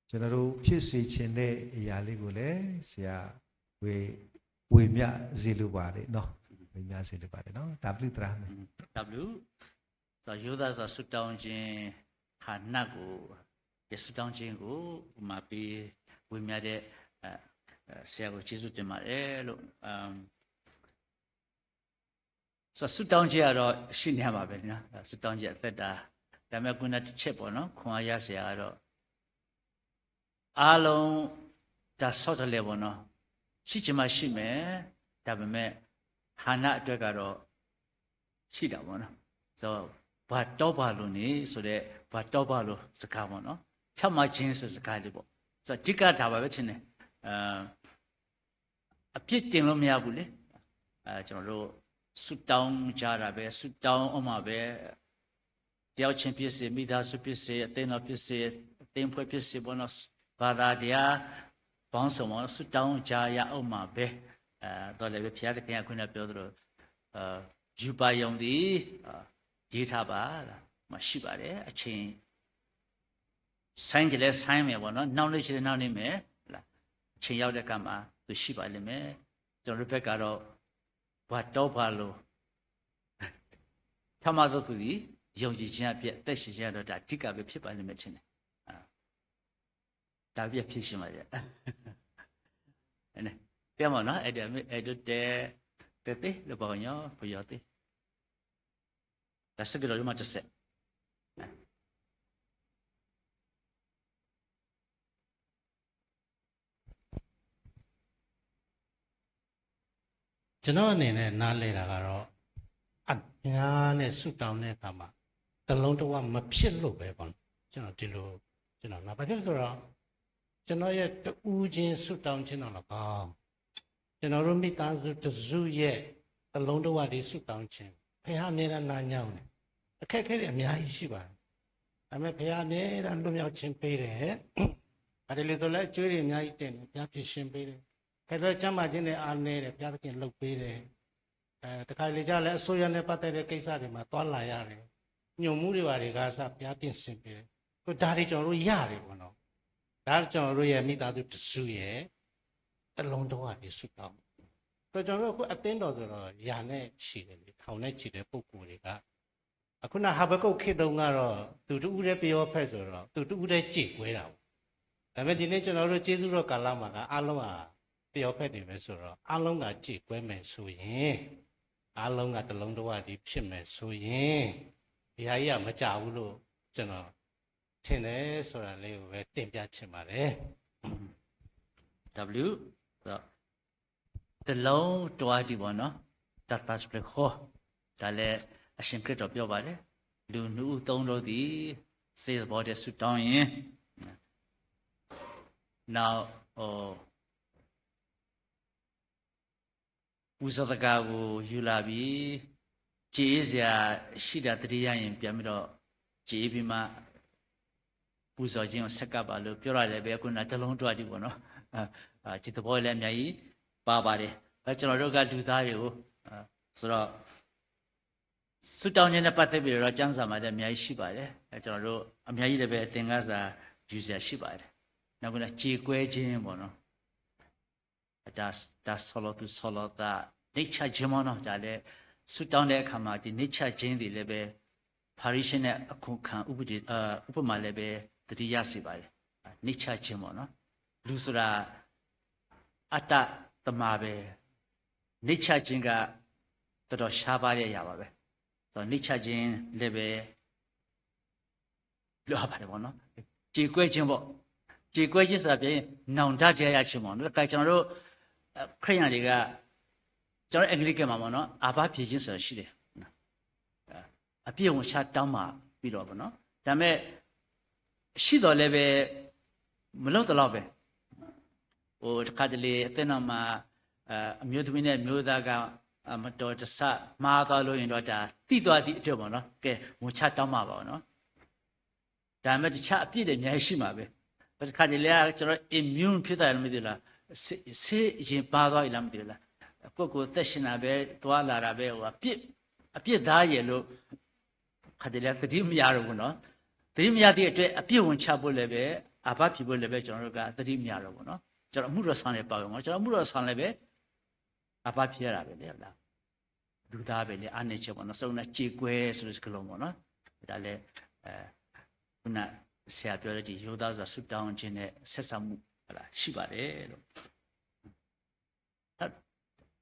ကျွန်တော်တို့ဖြစ်စေချင်တဲ့အရာလေးကိုလည်း ဆရာဝေ ဝေမျှစေလိုပါတယ်နော်။ ဝေမျှစေလိုပါတယ်နော်။ တၢ်ဘျုးသရၣ်။ တၢ်ဘျုး။ ဆိုတော့ ရိုးသားစွာဆုတောင်းခြင်းဌာနကို ရဆုတောင်းခြင်းကို ဥပမာပေး ဝေမျှတဲ့ အဲ အဲ ဆရာကိုကျေးဇူးတင်ပါတယ်လို့ အမ် ဆိုတော့ ဆုတောင်းခြင်းကတော့ ရှိနေရမှာပဲနော်။ ဆုတောင်းခြင်းအသက်တာ။ ဒါပေမဲ့ ခုနတစ်ချက်ပေါ့နော်။ ခွန်အားရစရာကတော့ အားလုံး တၢ်ဆီတလဲပေါ့နော်။ ရှိချင်မှရှိမယ်။ ဒါပေမဲ့ ဟန္နအတွက်ကတော့ ရှိတာပေါ့နော်။ ဆိုတော့ ပှၤတီပှၤလိၤန့ၣ် ဆိုတဲ့ ပှၤတီပှၤလိၤစကားပေါ့နော်။ ဖြောင့်မတ်ခြင်းဆိုတဲ့စကားလေးပေါ့။ ဆိုတော့ အဓိကဒါပါပဲထင်တယ်။ အဲ အပြစ်တင်လို့မရဘူးလေ။ အဲ ကျွန်တော်တို့ ဆုတောင်းကြတာပဲ။ ဆုတောင်းအောင်မှာပဲ။ တယောက်ချင်းဖြစ်စေ၊ မိသားစုဖြစ်စေ၊ အသင်းတော်ဖြစ်စေ၊ အသင်းအဖွဲ့ဖြစ်စေပေါ့နော်။ ဘာသာတရားပေါင်းစုံပေါ့နော်။ ဆုတောင်းကြရအောင်မှာပဲ။ အဲ တော့လည်းပဲ ဘုရားသခင်က ခုနပြောသလို အဲ ယူပါယုံသည် အဲ ရေးထားပါလား။ မှရှိပါတယ်။ အချိန် ဆိုင်းချင်လဲဆိုင်းမယ်ပေါ့နော်။ နှောင့်နှေးချင်လဲနှောင့်နှေးမယ်။ အချိန်ရောက်တဲ့အခါမှာ သူရှိပါလိမ့်မယ်။ ကျွန်တော်တို့ဘက်ကတော့ ပှၤတီပှၤလိၤ ထီၣ်မၤသီသူလံ, ယုံကြည်ခြင်းအပြည့်, အသက်ရှင်ခြင်းကတော့ ဒါအဓိကပဲဖြစ်ပါလိမ့်မယ်ထင်တယ်. ဒါပဲဖြစ်ရှင်ပါတယ်. ကဲမ့ၢ်နီၤ, အဲၣ်ဒိးတဲ တဲသ့လၢပှၤကညီပယီၤသ့, တၢ်ဆၢကတီၢ်ဒိၣ်မးတစဲး ကျွန်တော်အနေနဲ့နားလည်တာကတော့ အများနဲ့ဆုတောင်းတဲ့အခါမှာ တစ်လုံးတစ်ဝမဖြစ်လို့ပဲပေါ့နော်. ကျွန်တော်ဒီလို ကျွန်တော်နား ဘာဖြစ်လို့ဆိုတော့ ကျွန်တော်ရဲ့တဦးချင်းဆုတောင်းခြင်းတော့လည်းကောင်း ကျွန်တော်တို့မိသားစုတစ်စုရဲ့တစ်လုံးတစ်ဝဒီဆုတောင်းခြင်း ဘုရားအမြဲတမ်းနားညောင်းတယ်. အခက်အခဲတွေအများကြီးရှိပါတယ်. ဒါပေမဲ့ဘုရားအမြဲတမ်းလွတ်မြောက်ခြင်းပေးတယ်. ဘာတလဲဆိုလဲအကျွေးတွေအများကြီးတင်တယ် ဘုရားဖြေရှင်းပေးတယ်. ခဲပြောကျမ်းမာခြင်းတွေအားနည်းတယ် ဘုရားသခင်လုပ်ပေးတယ်. အဲတခါလေကျလည်းအစိုးရနဲ့ပတ်သက်တဲ့ကိစ္စတွေမှာသွားလာရတယ်. ညွန်မှုတွေဘာတွေကစဘုရားပြင်ဆင်ပေးတယ်. ဒါတွေကျွန်တော်တို့ရတယ်ပေါ့နော်. ဒါကျွန်တော်တို့ရဲ့မိသားစုတစ်စုရဲ့တစ်လုံးတစ်ဝဒီဆုတောင်း ဆိုတော့ကျွန်တော်တို့အခုအသင်းတော်ဆိုတော့ရာနဲ့ချီတယ်လေ ထောင်နဲ့ချီတဲ့ပုဂ္ဂိုလ်တွေက အခုနဟဘကုတ်ခေတ်တုန်းကတော့သူတဦးတည်းပယောဖက်ဆိုတော့သူတဦးတည်းကြေကွဲတာပေါ့. ဒါပေမဲ့ဒီနေ့ကျွန်တော်တို့ကျေးဇူးတော်ကာလမှာကအားလုံးဟာပယောဖက်တွေပဲဆိုတော့အားလုံးကကြေကွဲမယ်ဆိုရင် အားလုံးကတစ်လုံးတစ်ဝဒီဖြစ်မယ်ဆိုရင်ဒီဟာကြီးကမကြဘူးလို့ကျွန်တော်ထင်တယ်ဆိုတာလေးကိုပဲတင်ပြချင်ပါတယ်. တၢ်ဘျုး, တစ်လုံးတစ်ဝဒီပေါ့နော်, တၢ်သးစပျဲးဃီ, ဒါလည်းအရှင်ခရစ်တော်ပြောပါတယ်. လူနှစ်ဦးသုံးလုံးသည် စေတဘောထဲဆုတောင်းရင် နောက် ဟို ပူဇော်သက္ကာကိုယူလာပြီ, ကြေးစရာရှိတာသတိရရင်ပြန်ပြီးတော့ကြေးပြီးမှ ပူဇော်ခြင်းကိုဆက်ကပ်ပါလို့ပြောရတယ်ပဲ. အခုနတစ်လုံးတစ်ဝဒီပေါ့နော်, အာ, အာ, ဒီသဘောလည်းအများကြီးပါပါတယ်. အဲကျွန်တော်တို့ကလူသားတွေကို, အာ, ဆိုတော့ ဆုတောင်းခြင်းနဲ့ပတ်သက်ပြီးတော့ကျမ်းစာမှာလည်းအများကြီးရှိပါတယ်. အဲကျွန်တော်တို့အများကြီးလည်းပဲသင်ခန်းစာယူစရာရှိပါတယ်. နောက်ပြီးတော့ကြေကွဲခြင်းပေါ့နော်. ဒါ, ဒါဆီၣ်လီၤသူၣ်ဆီၣ်လီၤသး, နှိမ့်ချခြင်းပေါ့နော်. ဒါလည်းဆုတောင်းတဲ့အခါမှာဒီနှိမ့်ချခြင်းတွေလည်းပဲ ဖာရိရှဲနဲ့အခုခံဥပဒေ, အ, ဥပမာလည်းပဲသတိရစေပါတယ်. နှိမ့်ချခြင်းပေါ့နော်. လူဆိုတာအတ္တသမၢပဲ, နှိမ့်ချခြင်းကတော်တော်ရှားပါးတဲ့အရာပါပဲ. ဆိုတော့နှိမ့်ချခြင်းလည်းပဲ လိုအပ်ပါတယ်ပေါ့နော်. ကြေကွဲခြင်းပေါ့. ကြေကွဲခြင်းဆိုတာပြောရင်နောင်တတရားရခြင်းပေါ့နော်. ဒါကကျွန်တော်တို့ခရစ်ယာန်တွေကကျွန်တော်အင်္ဂလိပ်ကမှာပေါ့နော်, အာဘဖြေခြင်းဆိုတာရှိတယ်. အပြစ်ဝန်ချတောင်းပန်ပြီးတော့ပေါ့နော်. ဒါပေမဲ့ရှိတော့လည်းပဲမလုပ်သလောက်ပဲ. ဟိုတခါတလေအသင်းတော်မှာအမျိုးသမီးနဲ့မျိုးသားကမတော်တဆမှားသွားလို့ရင်တော့ဒါသိသွားသည့်အတွက်ပေါ့နော်. ကဲဝန်ချတောင်းပန်ပါပေါ့နော်. ဒါပေမဲ့တခြားအပြစ်တွေအများကြီးရှိမှာပဲ. တခါတလေကကျွန်တော် immune ဖြစ်သွားတယ်မသိဘူးလား, ဆေးရင်ပါသွားပြီလားမသိဘူးလား. ကိုယ့်ကိုယ်သက်ရှင်တာပဲ, သွားလာတာပဲ, ဟိုအပြစ်, အပြစ်သားရဲ့လို့ ခါတလေသတိမရတော့ဘူးနော်. သတိမရသည့်အတွက်အပြစ်ဝန်ချဖို့လည်းပဲ, အာဘဖြေဖို့လည်းပဲကျွန်တော်တို့ကသတိမရတော့ဘူးနော်. ကျွန်တော်အမှုတော်ဆောင်တွေပါဝင်ပေါ့နော်. ကျွန်တော်အမှုတော်ဆောင်လည်းပဲ အာဘဖြေရတာပဲလေ, လူသားပဲလေ, အားနည်းချက်ပေါ့နော်. ဆိုတော့ကြေကွဲဆိုတဲ့စကားလုံးပေါ့နော်. ဒါလည်း, အဲ, ခုနဆရာပြောတဲ့ဒီရိုးသားစွာဆုတောင်းခြင်းနဲ့ဆက်ဆံမှုရှိပါတယ်လို့.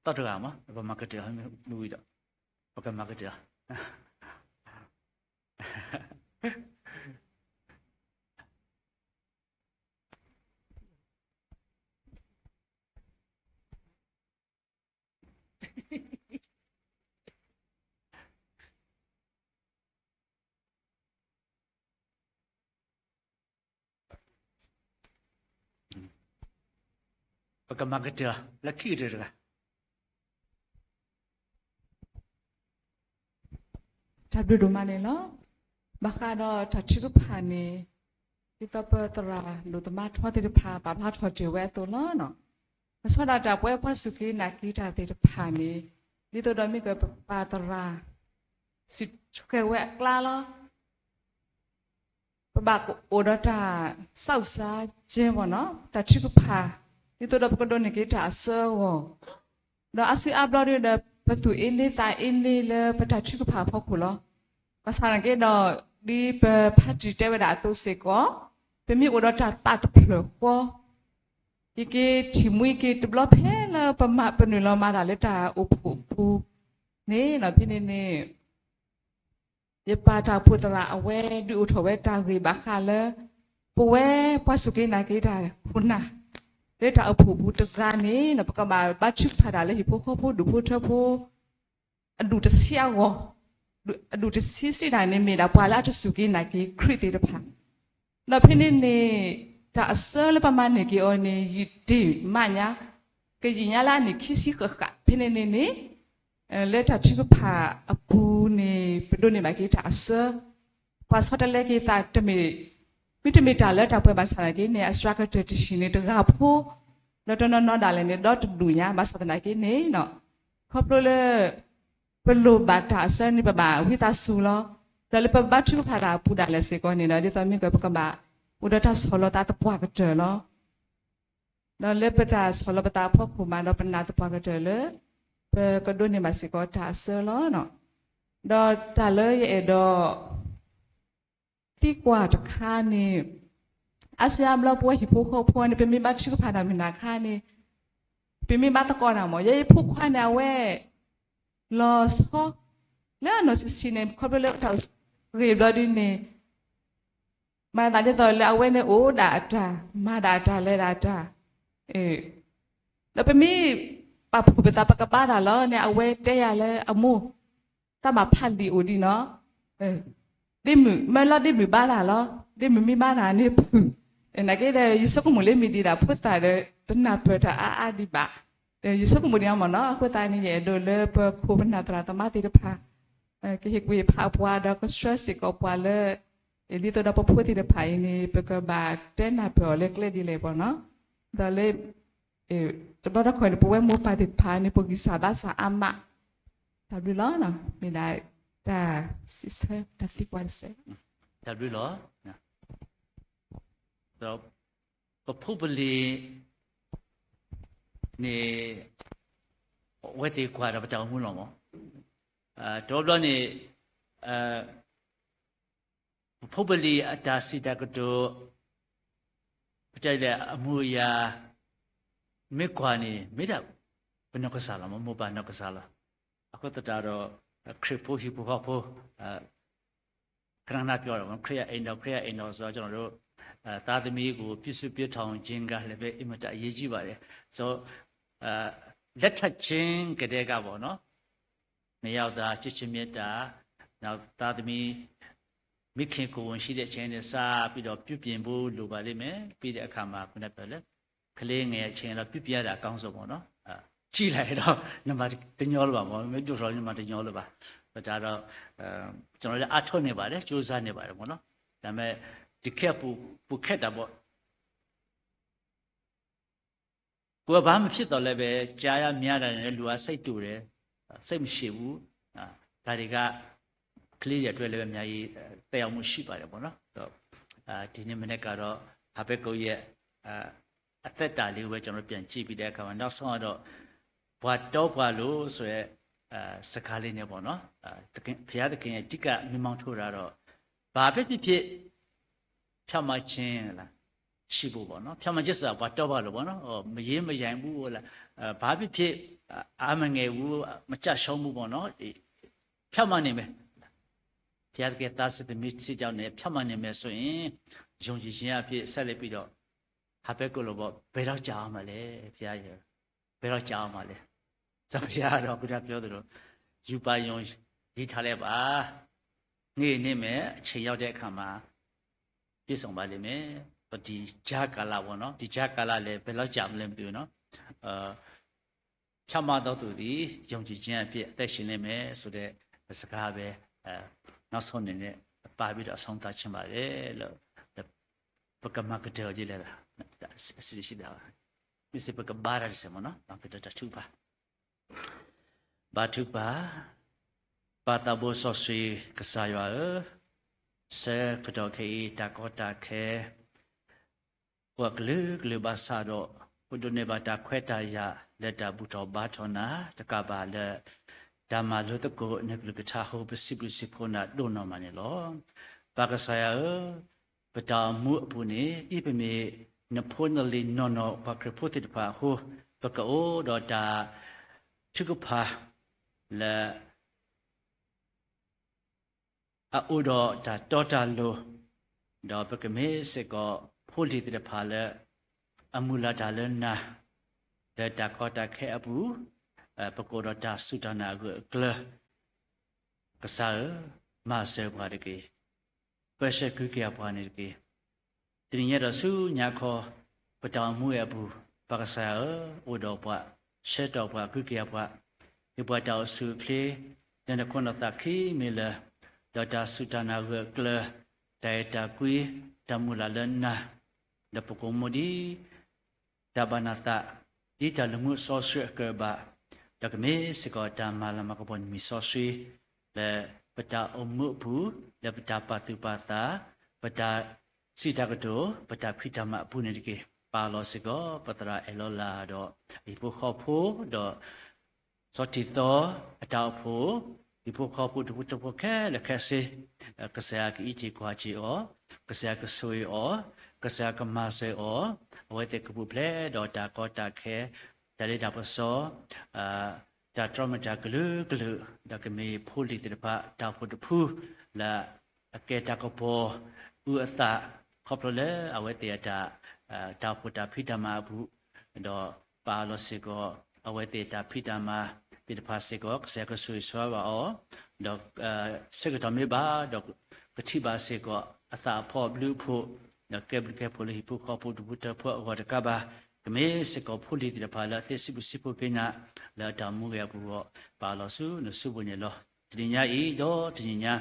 တၢ်တဂၤမး ပမၤကတၢၢ်မ့ၢ်ဝံၤဒီး ပကမၤကတၢၢ်. ပကမၤကတၢၢ်လၢခံကတၢၢ်တဂၤ. တၢ်ဘျုးဒိၣ်မးန့ၣ်လီၤ. ဘၣ်ဃးဒီးတၢ်ထုကဖၣ်န့ၣ် ဒ်သိးပသရၣ်ဒိၣ်သမါထီသ့ၣ်တဖၣ် ပာ်ဖျါထီၣ်တ့ၢ်ဝဲအသိးလီၤ. ကဆီဒၣ်တၢ်ပဝဲကွၢ်စူၢ်က့ၤနာ်က့ၤတၢ်သ့ၣ်တဖၣ်န့ၣ် ဒ်သိးဒီးမ့ၢ်ကပပၢ်သရၣ် စံးထွဲဝဲအကျါလီၤ. ပဘၣ်အိၣ်ဒီးတၢ်စူၢ်စါကဲမ့ၢ်နီၤ, တၢ်ထုကဖၣ် ဒ်သိးဒီးပကဒိးန့ၢ်က့ၤတၢ်အစၢအဂီၢ်, ဒီးအါစုအါဘျီဒ်ဒီး ပသူၣ်အ့န့သးအ့န့လၢပတၢ်ထုကဖၣ်အဖီခိၣ်လီၤ. ဘၣ်ဆၣ်သနာ်က့ဒီး ဒ်ပဖါတံၢ်တဲဝဲဒၣ်အသိးစ့ၢ်ကီး, ပမ့ၢ်အိၣ်ဒီးတၢ်သးတဖျၢၣ်ဃီ, ယက့ၤထံၣ်မှံက့ၤတဘျီဖဲလၢ ပမၤပနုာ်လီၤမၤတၢ်လၢတၢ်အိၣ်ဖှိၣ်အပူၤန့ၣ်လီၤ. ဖဲန့ၣ်န့ၣ် ယပၢ်တၢ်အိၣ်ဖှိၣ်သရၣ်အဝဲဒုးအိၣ်ထီၣ်ဝဲတၢ်ဂ့ၢ်ဘၣ်ဃးလၢ ပဝဲပှၤစူၢ်က့ၤနာ်က့ၤတၢ်ခိၣ်နၢ် လၢတၢ်အိၣ်ဖှိၣ်ပူၤတဂၤန့ၣ် ပကဘၣ်ဘါထုကဖၣ်တၢ်လၢဟံၣ်ဖိဃီဖိဒူၣ်ဖိထၢဖိ အဒူၣ်တဆံအဂီၢ်, အဒူၣ်တဆံစံးတၢ်န့ၣ် မ့ၢ်ဒၣ်ပှၤလၢအတစူၢ်က့ၤနာ်က့ၤခရံာ်သ့ၣ်တဖၣ် ဒီးဖဲန့ၣ်န့ၣ် တၢ်အဆၢလၢပမၤန့ၢ်က့ၤအီၤန့ၣ် ယံာ်တ့ၢ်မးညါ, ကယံာ်ညါလၢအနံၣ်ခံဆံဃၣ်ဃၣ်, ဖဲန့ၣ်န့ၣ်န့ၣ် လၢတၢ်ထုကဖၣ်အပူၤန့ၣ် ပဒိးန့ၢ်ဘၣ်က့ၤတၢ်အဆၢ, ပှၤဆီတလဲက့ၤသးတမ့ၢ်, မ့တမ့ၢ်တၢ်လၢတၢ်ပှဲၤဘၣ်ဆၣ်သနာ်က့န့ၣ် အစှၤကတၢၢ်တဟံၣ်န့ၣ် တဂၤဖိ, ဒီးတနီၤနီၤဒၣ်လဲာ်န့ၣ် ဒီတဒူၣ်ညါ, ဘၣ်ဆၣ်သနာ်က့န့ၣ် ခီဖျိလၢ ပလိၣ်ဘၣ်တၢ်အဆၢန့ၣ် ပဘၣ်ဝံသးစူၤလီၤ. ဒီးလၢပဘါထုကဖၣ်တၢ်အပူၤဒၣ်လဲာ်စ့ၢ်ကီးန့ၣ်ဒီး ဒ်သိးမ့ၢ်ကပကဘၣ်အိၣ်ဒီးတၢ်ဆီၣ်လီၤသးသပှၢ်ကတၢၢ်လီၤ. ဒီးလၢပတၢ်ဆီၣ်လီၤပသးအဖီခိၣ်မးဒီး ပနာ်သပှၢ်ကတၢၢ်လၢ ပကဒိးန့ၢ်ဘၣ်စ့ၢ်ကီးတၢ်အဆၢလီၤ. ဒီးတၢ်လၢယအဲၣ်ဒိး သံကွၢ်တခါန့ၣ် အါစုအါဘျီပဝဲဟံၣ်ဖိဃီဖိန့ၣ် ပမ့ၢ်ဘါထုကဖၣ်တၢ်မုၢ်နၤခါန့ၣ် ပမ့ၢ်ဘါသကိးတၢ်မး ယဲယဖိခွါန့ၣ် အဝဲ လီၤဆီ လၢအနီၢ်ဆံးဆံးန့ၣ် ခီဖျိလၢတၢ်ဂ့ၢ်ဘျီဒ်န့ၣ် မၤသးဒ်သိးလၢအဝဲန့ၣ်အိၣ်ဒၣ်အတၢ် မၤဒၣ်အတၢ်လဲၤဒၣ်အတၢ် ဒီးပမ့ၢ်ပာ်ဖှိၣ်ပသး ပကဘါတၢ်လီၤန့ၣ် အဝဲတဲယၤလၢအမိၢ် တၢ်မၤဖးလံာ်အိၣ်ဒံးနီၤ ဒ့မုၣ် မၢလီၤဒ့မုၣ်ဘါတၢ်လီၤ ဒ့မုၣ်မ့ၢ်ဘါတၢ်န့ၣ်ဖုၣ် နာ်က့ဒီး ယဆိကမိၣ်လၢမ့ၢ်ဒံးဒၣ်ဖိသၣ်ဒီး တနၢ်ပၢၢ်တၢ်အါအါဒံးဘၣ် ဒီးယဆိကမိၣ်ဒံးအါမးနီၤ အဃိသတးန့ၣ် ယအဲၣ်ဒိးလၢပခိၣ်ပနၢ်သရၣ်သမါသ့ၣ်တဖၣ် ကဟ့ၣ်ကူၣ်ဟ့ၣ်ဖးပှၤဒီးကဆှၢစ့ၢ်ကီးပှၤလၢ ဒ်သိးဒီးပဖိသ့ၣ်တဖၣ်အံၤန့ၣ် ပကဘၣ်တဲနၢ်ပၢၢ်အီၤလၢကျဲဒ်လဲၣ်ပှၤနီၤ ဒီးလၢ တဘျီတခီၣ်န့ၣ် ပဝဲမိၢ်ပၢ်သ့ၣ်တဖၣ်န့ၣ် ပဂံၢ်စၢ်ဘါစၢ်အါမး တၢ်ဘျုးလီၤ မ့ၢ်ဒၣ်တၢ်စံးဆၢတၢ်သံကွၢ်တစဲး တၢ်ဘျုးလီၤ ပဖိပလံၤန့ၣ် အဝဲသ့ၣ်ကွၢ်ဒီးပတၢ်အိၣ်မူလီၤမး တဘျီဘျီန့ၣ် ပဖိပလံၤအတၢ်စံးတၢ်ကတိၤ ပတဲလဲၣ်အမူအရာ မ့ၢ်ကွၢ်န့ၣ် မ့ၢ်ဒၣ် ပနီၢ်ကစၢ်လီၤ မိၢ်ပၢ်နီၢ်ကစၢ်လီၤ အဃိသတးဒီး ခရံာ်ဖိဟံၣ်ဖိဃီဖိ ခဏခဏပြောတယ် ခရစ်ယာန်အိမ်တော် ခရစ်ယာန်အိမ်တော်ဆိုတော့ ကျွန်တော်တို့ သားသမီးကို ပြုစုပျိုးထောင်ခြင်းကလည်းပဲ အင်မတန်အရေးကြီးပါတယ်။ So လက်ထပ်ခြင်းကတည်းကပေါ့နော် နှစ်ယောက်သာ ချစ်ခြင်းမေတ္တာ နောက်သားသမီး မိခင်ကိုယ်ဝန်ရှိတဲ့အချိန်နဲ့စပြီးတော့ ပြုပြင်ဖို့လိုပါလိမ့်မယ်။ ပြီးတဲ့အခါမှာ ခုနပြောတယ် ကလေးငယ်အချိန်တော့ ပြုပြင်ရတာအကောင်းဆုံးပေါ့နော်။ အာ ကြီးလာရင်တော့ နံပါတ်တစ်ညီလို့ပါပေါ့။ မင်းတို့ဆိုရင် နံပါတ်တစ်ညီလို့ပါ။ ဒါတော့ အဲ ကျွန်တော်လည်းအားထုတ်နေပါတယ်။ ကြိုးစားနေပါတယ်ပေါ့နော်။ ဒါပေမဲ့ ဒီခေတ်က ပို ပိုခက်တာပေါ့။ ကိုယ်ကဘာမှမဖြစ်သော်လည်းပဲ ကြားရမြင်ရတာနဲ့ လူကစိတ်တူတယ်။ စိတ်မရှိဘူး။ အာ ဒါတွေက ကလေးတွေအတွက်လည်းပဲ အများကြီး အဲ သက်ရောက်မှုရှိပါတယ်ပေါ့နော်။ ဆိုတော့ အာ ဒီနေ့မနက်ကတော့ ဟဘက္ကုတ်ရဲ့ အာ အသက်တာလေးကိုပဲ ကျွန်တော်တို့ပြန်ကြည့်ပြီးတဲ့အခါမှာ နောက်ဆုံးကတော့ ပှၤတောပှၤလိာ်ဆိုတဲ့ အာ စကားလေးနဲ့ပေါ့နော်။ အာ သခင် ဘုရားသခင်ရဲ့ အဓိကမီးမောင်းထိုးတာတော့ ဘာပဲဖြစ်ဖြစ် ဖြောင့်မတ်ခြင်းလား ရှိဖို့ပေါ့နော်။ ဖြောင့်မတ်ခြင်းဆိုတာ ပှၤတောပှၤလိာ်ပေါ့နော်။ ဟို မယိမ်းမယိုင်ဘူးလား။ အဲ ဘာဖြစ်ဖြစ် အာ အားမငယ်ဘူး မကျရှုံးဘူးပေါ့နော်။ ဖြောင့်မတ်နေမယ်။ ဘုရားသခင်သားစစ်သမီးစစ်ကြောင့်နဲ့ ဖြောင့်မတ်နေမယ်ဆိုရင် ယုံကြည်ခြင်းအဖြစ်ဆက်လက်ပြီးတော့ ဟဘက္ကုတ်လိုပေါ့ ဘယ်တော့ကြာအောင်မလဲ ဘုရားရဲ့ ဘယ်တော့ကြာအောင်မလဲ ဆိုတော့ ဘုရားကတော့ ခုနပြောသလို ယူပါရုံရေးထားလိုက်ပါ နေ့နေမယ် အချိန်ရောက်တဲ့အခါမှာ ပြည့်စုံပါလိမ့်မယ်။ ဒီကြားကာလပေါ့နော်။ ဒီကြားကာလလည်း ဘယ်လောက်ကြာမလဲမသိဘူးနော်။ အဲ ဖြောင့်မတ်သောသူသည် ယုံကြည်ခြင်းအဖြစ် အသက်ရှင်လိမ့်မယ်ဆိုတဲ့ စကားပဲ အဲ နောက်ဆုံးအနေနဲ့ ပါပြီးတော့ အဆုံးသတ်ချင်ပါတယ်လို့ ပကမၤကတၢၢ်ကြီးလဲၣ် အစီအစဉ်ရှိတာပါ။ မ့ၢ်စ့ၢ်ပကဘါတၢ်တစဲးမ့ၢ်နော် မၤကတၢၢ်တၢ်ထုကဖၣ် ဘါထုကဖၣ် ပၢ်သးဘိစီဆှံကစၢ်ယွၤဧၢ, ဆၢကတီၢ်ခဲအံၤ တၢ်ကီတၢ်ခဲ ပှၤကလုာ်ကလုာ်ဘၣ်ဆၣ်ဒီး ပဒိးန့ၢ်ဘၣ်တၢ်ခွဲးတၢ်ယာ်လၢတၢ်ဘူၣ်ထီၣ်ဘါထီၣ်နၤ တကးဘၣ်လၢ တၢ်မၤလိသကိးနကလုၢ်ကထါအဃိ ပစံးဘျုးစံးဖှိၣ်နၤဒိၣ်နီၢ်မးန့ၣ်လီၤ. ပၢ်ကစၢ်ယွၤဧၢ, ပတၢ်အိၣ်မူအပူၤန့ၣ် ဒ်ပမ့ၢ်နဖိနလံၤနီၢ်နီၢ်ပှၤခရံာ်ဖိသ့ၣ်တဖၣ်အဃိ, ပကအိၣ်ဒီးတၢ်ထုကဖၣ်လၢ အအိၣ်ဒီးတၢ်တီတၢ်လိၤ, ဒီးပကမ့ၢ်စ့ၢ်ကီးဖိလံၤသ့ၣ်တဖၣ်လၢ အမုၢ်လၢ်တၢ်လၢနၤ, လၢတၢ်ကီတၢ်ခဲအပူၤ, ပကအိၣ်ဒီးတၢ်စူၢ်တၢ်နာ်အဂၢၢ်အကျၢၤ, ကစၢ်ဧၢ, မၤစၢၤပှၤတက့ၢ်. ပၢဆှၢကဟုကယာ်ပှၤန့ၣ်တက့ၢ်. တနံၤညါဒီးဆူညါခီ, ပတၢ်အိၣ်မူဝဲအပူၤ, ပၢ်ကစၢ်ယွၤဧၢ, အိၣ်ဒီးပှၤ, ဆှၢတီၢ်ပှၤ, ကဟုကယာ်ပှၤ, ဟ့ၣ်ပှၤတၢ်အိၣ်ဆူၣ်အိၣ်ချ့, လၢနခိၣ်နသးခံမံၤလၢာ်, ဒီးတၢ်စူၢ်တၢ်နာ်ဂၢၢ်ကျၢၤ, တၢ်အဲၣ်တၢ်ကွံ, တၢ်မုၢ်လၢ်လၢနၤ, ဒီးပကအိၣ်မူဒ် တၢ်ဘၣ်နသး, ဒ်တၢ်လၢမူစီဆှံအကၢၣ်ဘၣ်, ဒီးကမ့ၢ်စ့ၢ်ကီးတၢ်မၤလၤမၤကပီၤနမံၤစီဆှံ, လၢပတၢ်အိၣ်မူအပူၤ, လၢပတၢ်ပာ်သူၣ်ပာ်သး, ပတၢ်စံးတၢ်ကတိၤ, ပတၢ်ဖံးတၢ်မၤအပူၤန့ၣ်တက့ၢ်. ပာ်လီၤစ့ၢ်ကီး ပသရၣ်အဲၣ်လီၤလးဒီး ဟံၣ်ဖိဃီဖိ, ဒီး စီၤတံၤသီ, အတၢ်အိၣ်ဖှိၣ်, ဟံၣ်ဖိဃီဖိတဖိတဖိခဲလၢာ်ခဲဆ့, ကစၢ်ယွၤကအံးက့ၤကွၢ်က့ၤအီၤ, ကစၢ်ယွၤကဆိၣ်ဂ့ၤအီၤ, ကစၢ်ယွၤကမၤစၢၤအီၤ, အဝဲသ့ၣ်ကပူၤဖျဲးဒီးတၢ်ကီတၢ်ခဲ, တၢ်လ့တၢ်ပစီ, တၢ်တြီမတၤကလုာ်ကလုာ်, ဒီးကမ့ၢ်ဖိလံၤသ့ၣ်တဖၣ် တၢ်အိၣ်ဖှိၣ်တဖု, လၢအကဲတၢ်ကပီၤအုးအသး, ခီဖျိလၢအဝဲသ့ၣ်အတၢ်, တၢ်အိၣ်ဖှိၣ်တၢ်ဖံးတၢ်မၤအပူၤ, ဒီးပာ်လီၤစ့ၢ်ကီး အဝဲသ့ၣ်တၢ်ဖံးတၢ်မၤသ့ၣ်တဖၣ်စ့ၢ်ကီး ကစၢ်ယွၤကဆိၣ်ဂ့ၤဆိၣ်ဝါဘၣ်အီၤ, ဒီး ဆၢကတီၢ်မ့ၢ်ဘၣ်ဒီး ကထံၣ်ဘၣ်စ့ၢ်ကီး အသးအဖီအဘျုးအဖှိၣ်, ဒီးကဲဘျုးကဲဖှိၣ်လၢဟံၣ်ဖိဃီဖိတဖုတဖုအဂီၢ်တကးဘၣ်, ကမ့ၢ်စ့ၢ်ကီးဖိလံၤသ့ၣ်တဖၣ်လၢအသ့စံးဘျုးစံးဖှိၣ်က့ၤနၤ, လၢအတၢ်အိၣ်မူဝဲအပူၤအဂီၢ်, ပာ်လီၤဆူနစုပူၤန့ၣ်လီၤ. တနံၤညါအံၤဒီးတနံၤညါ,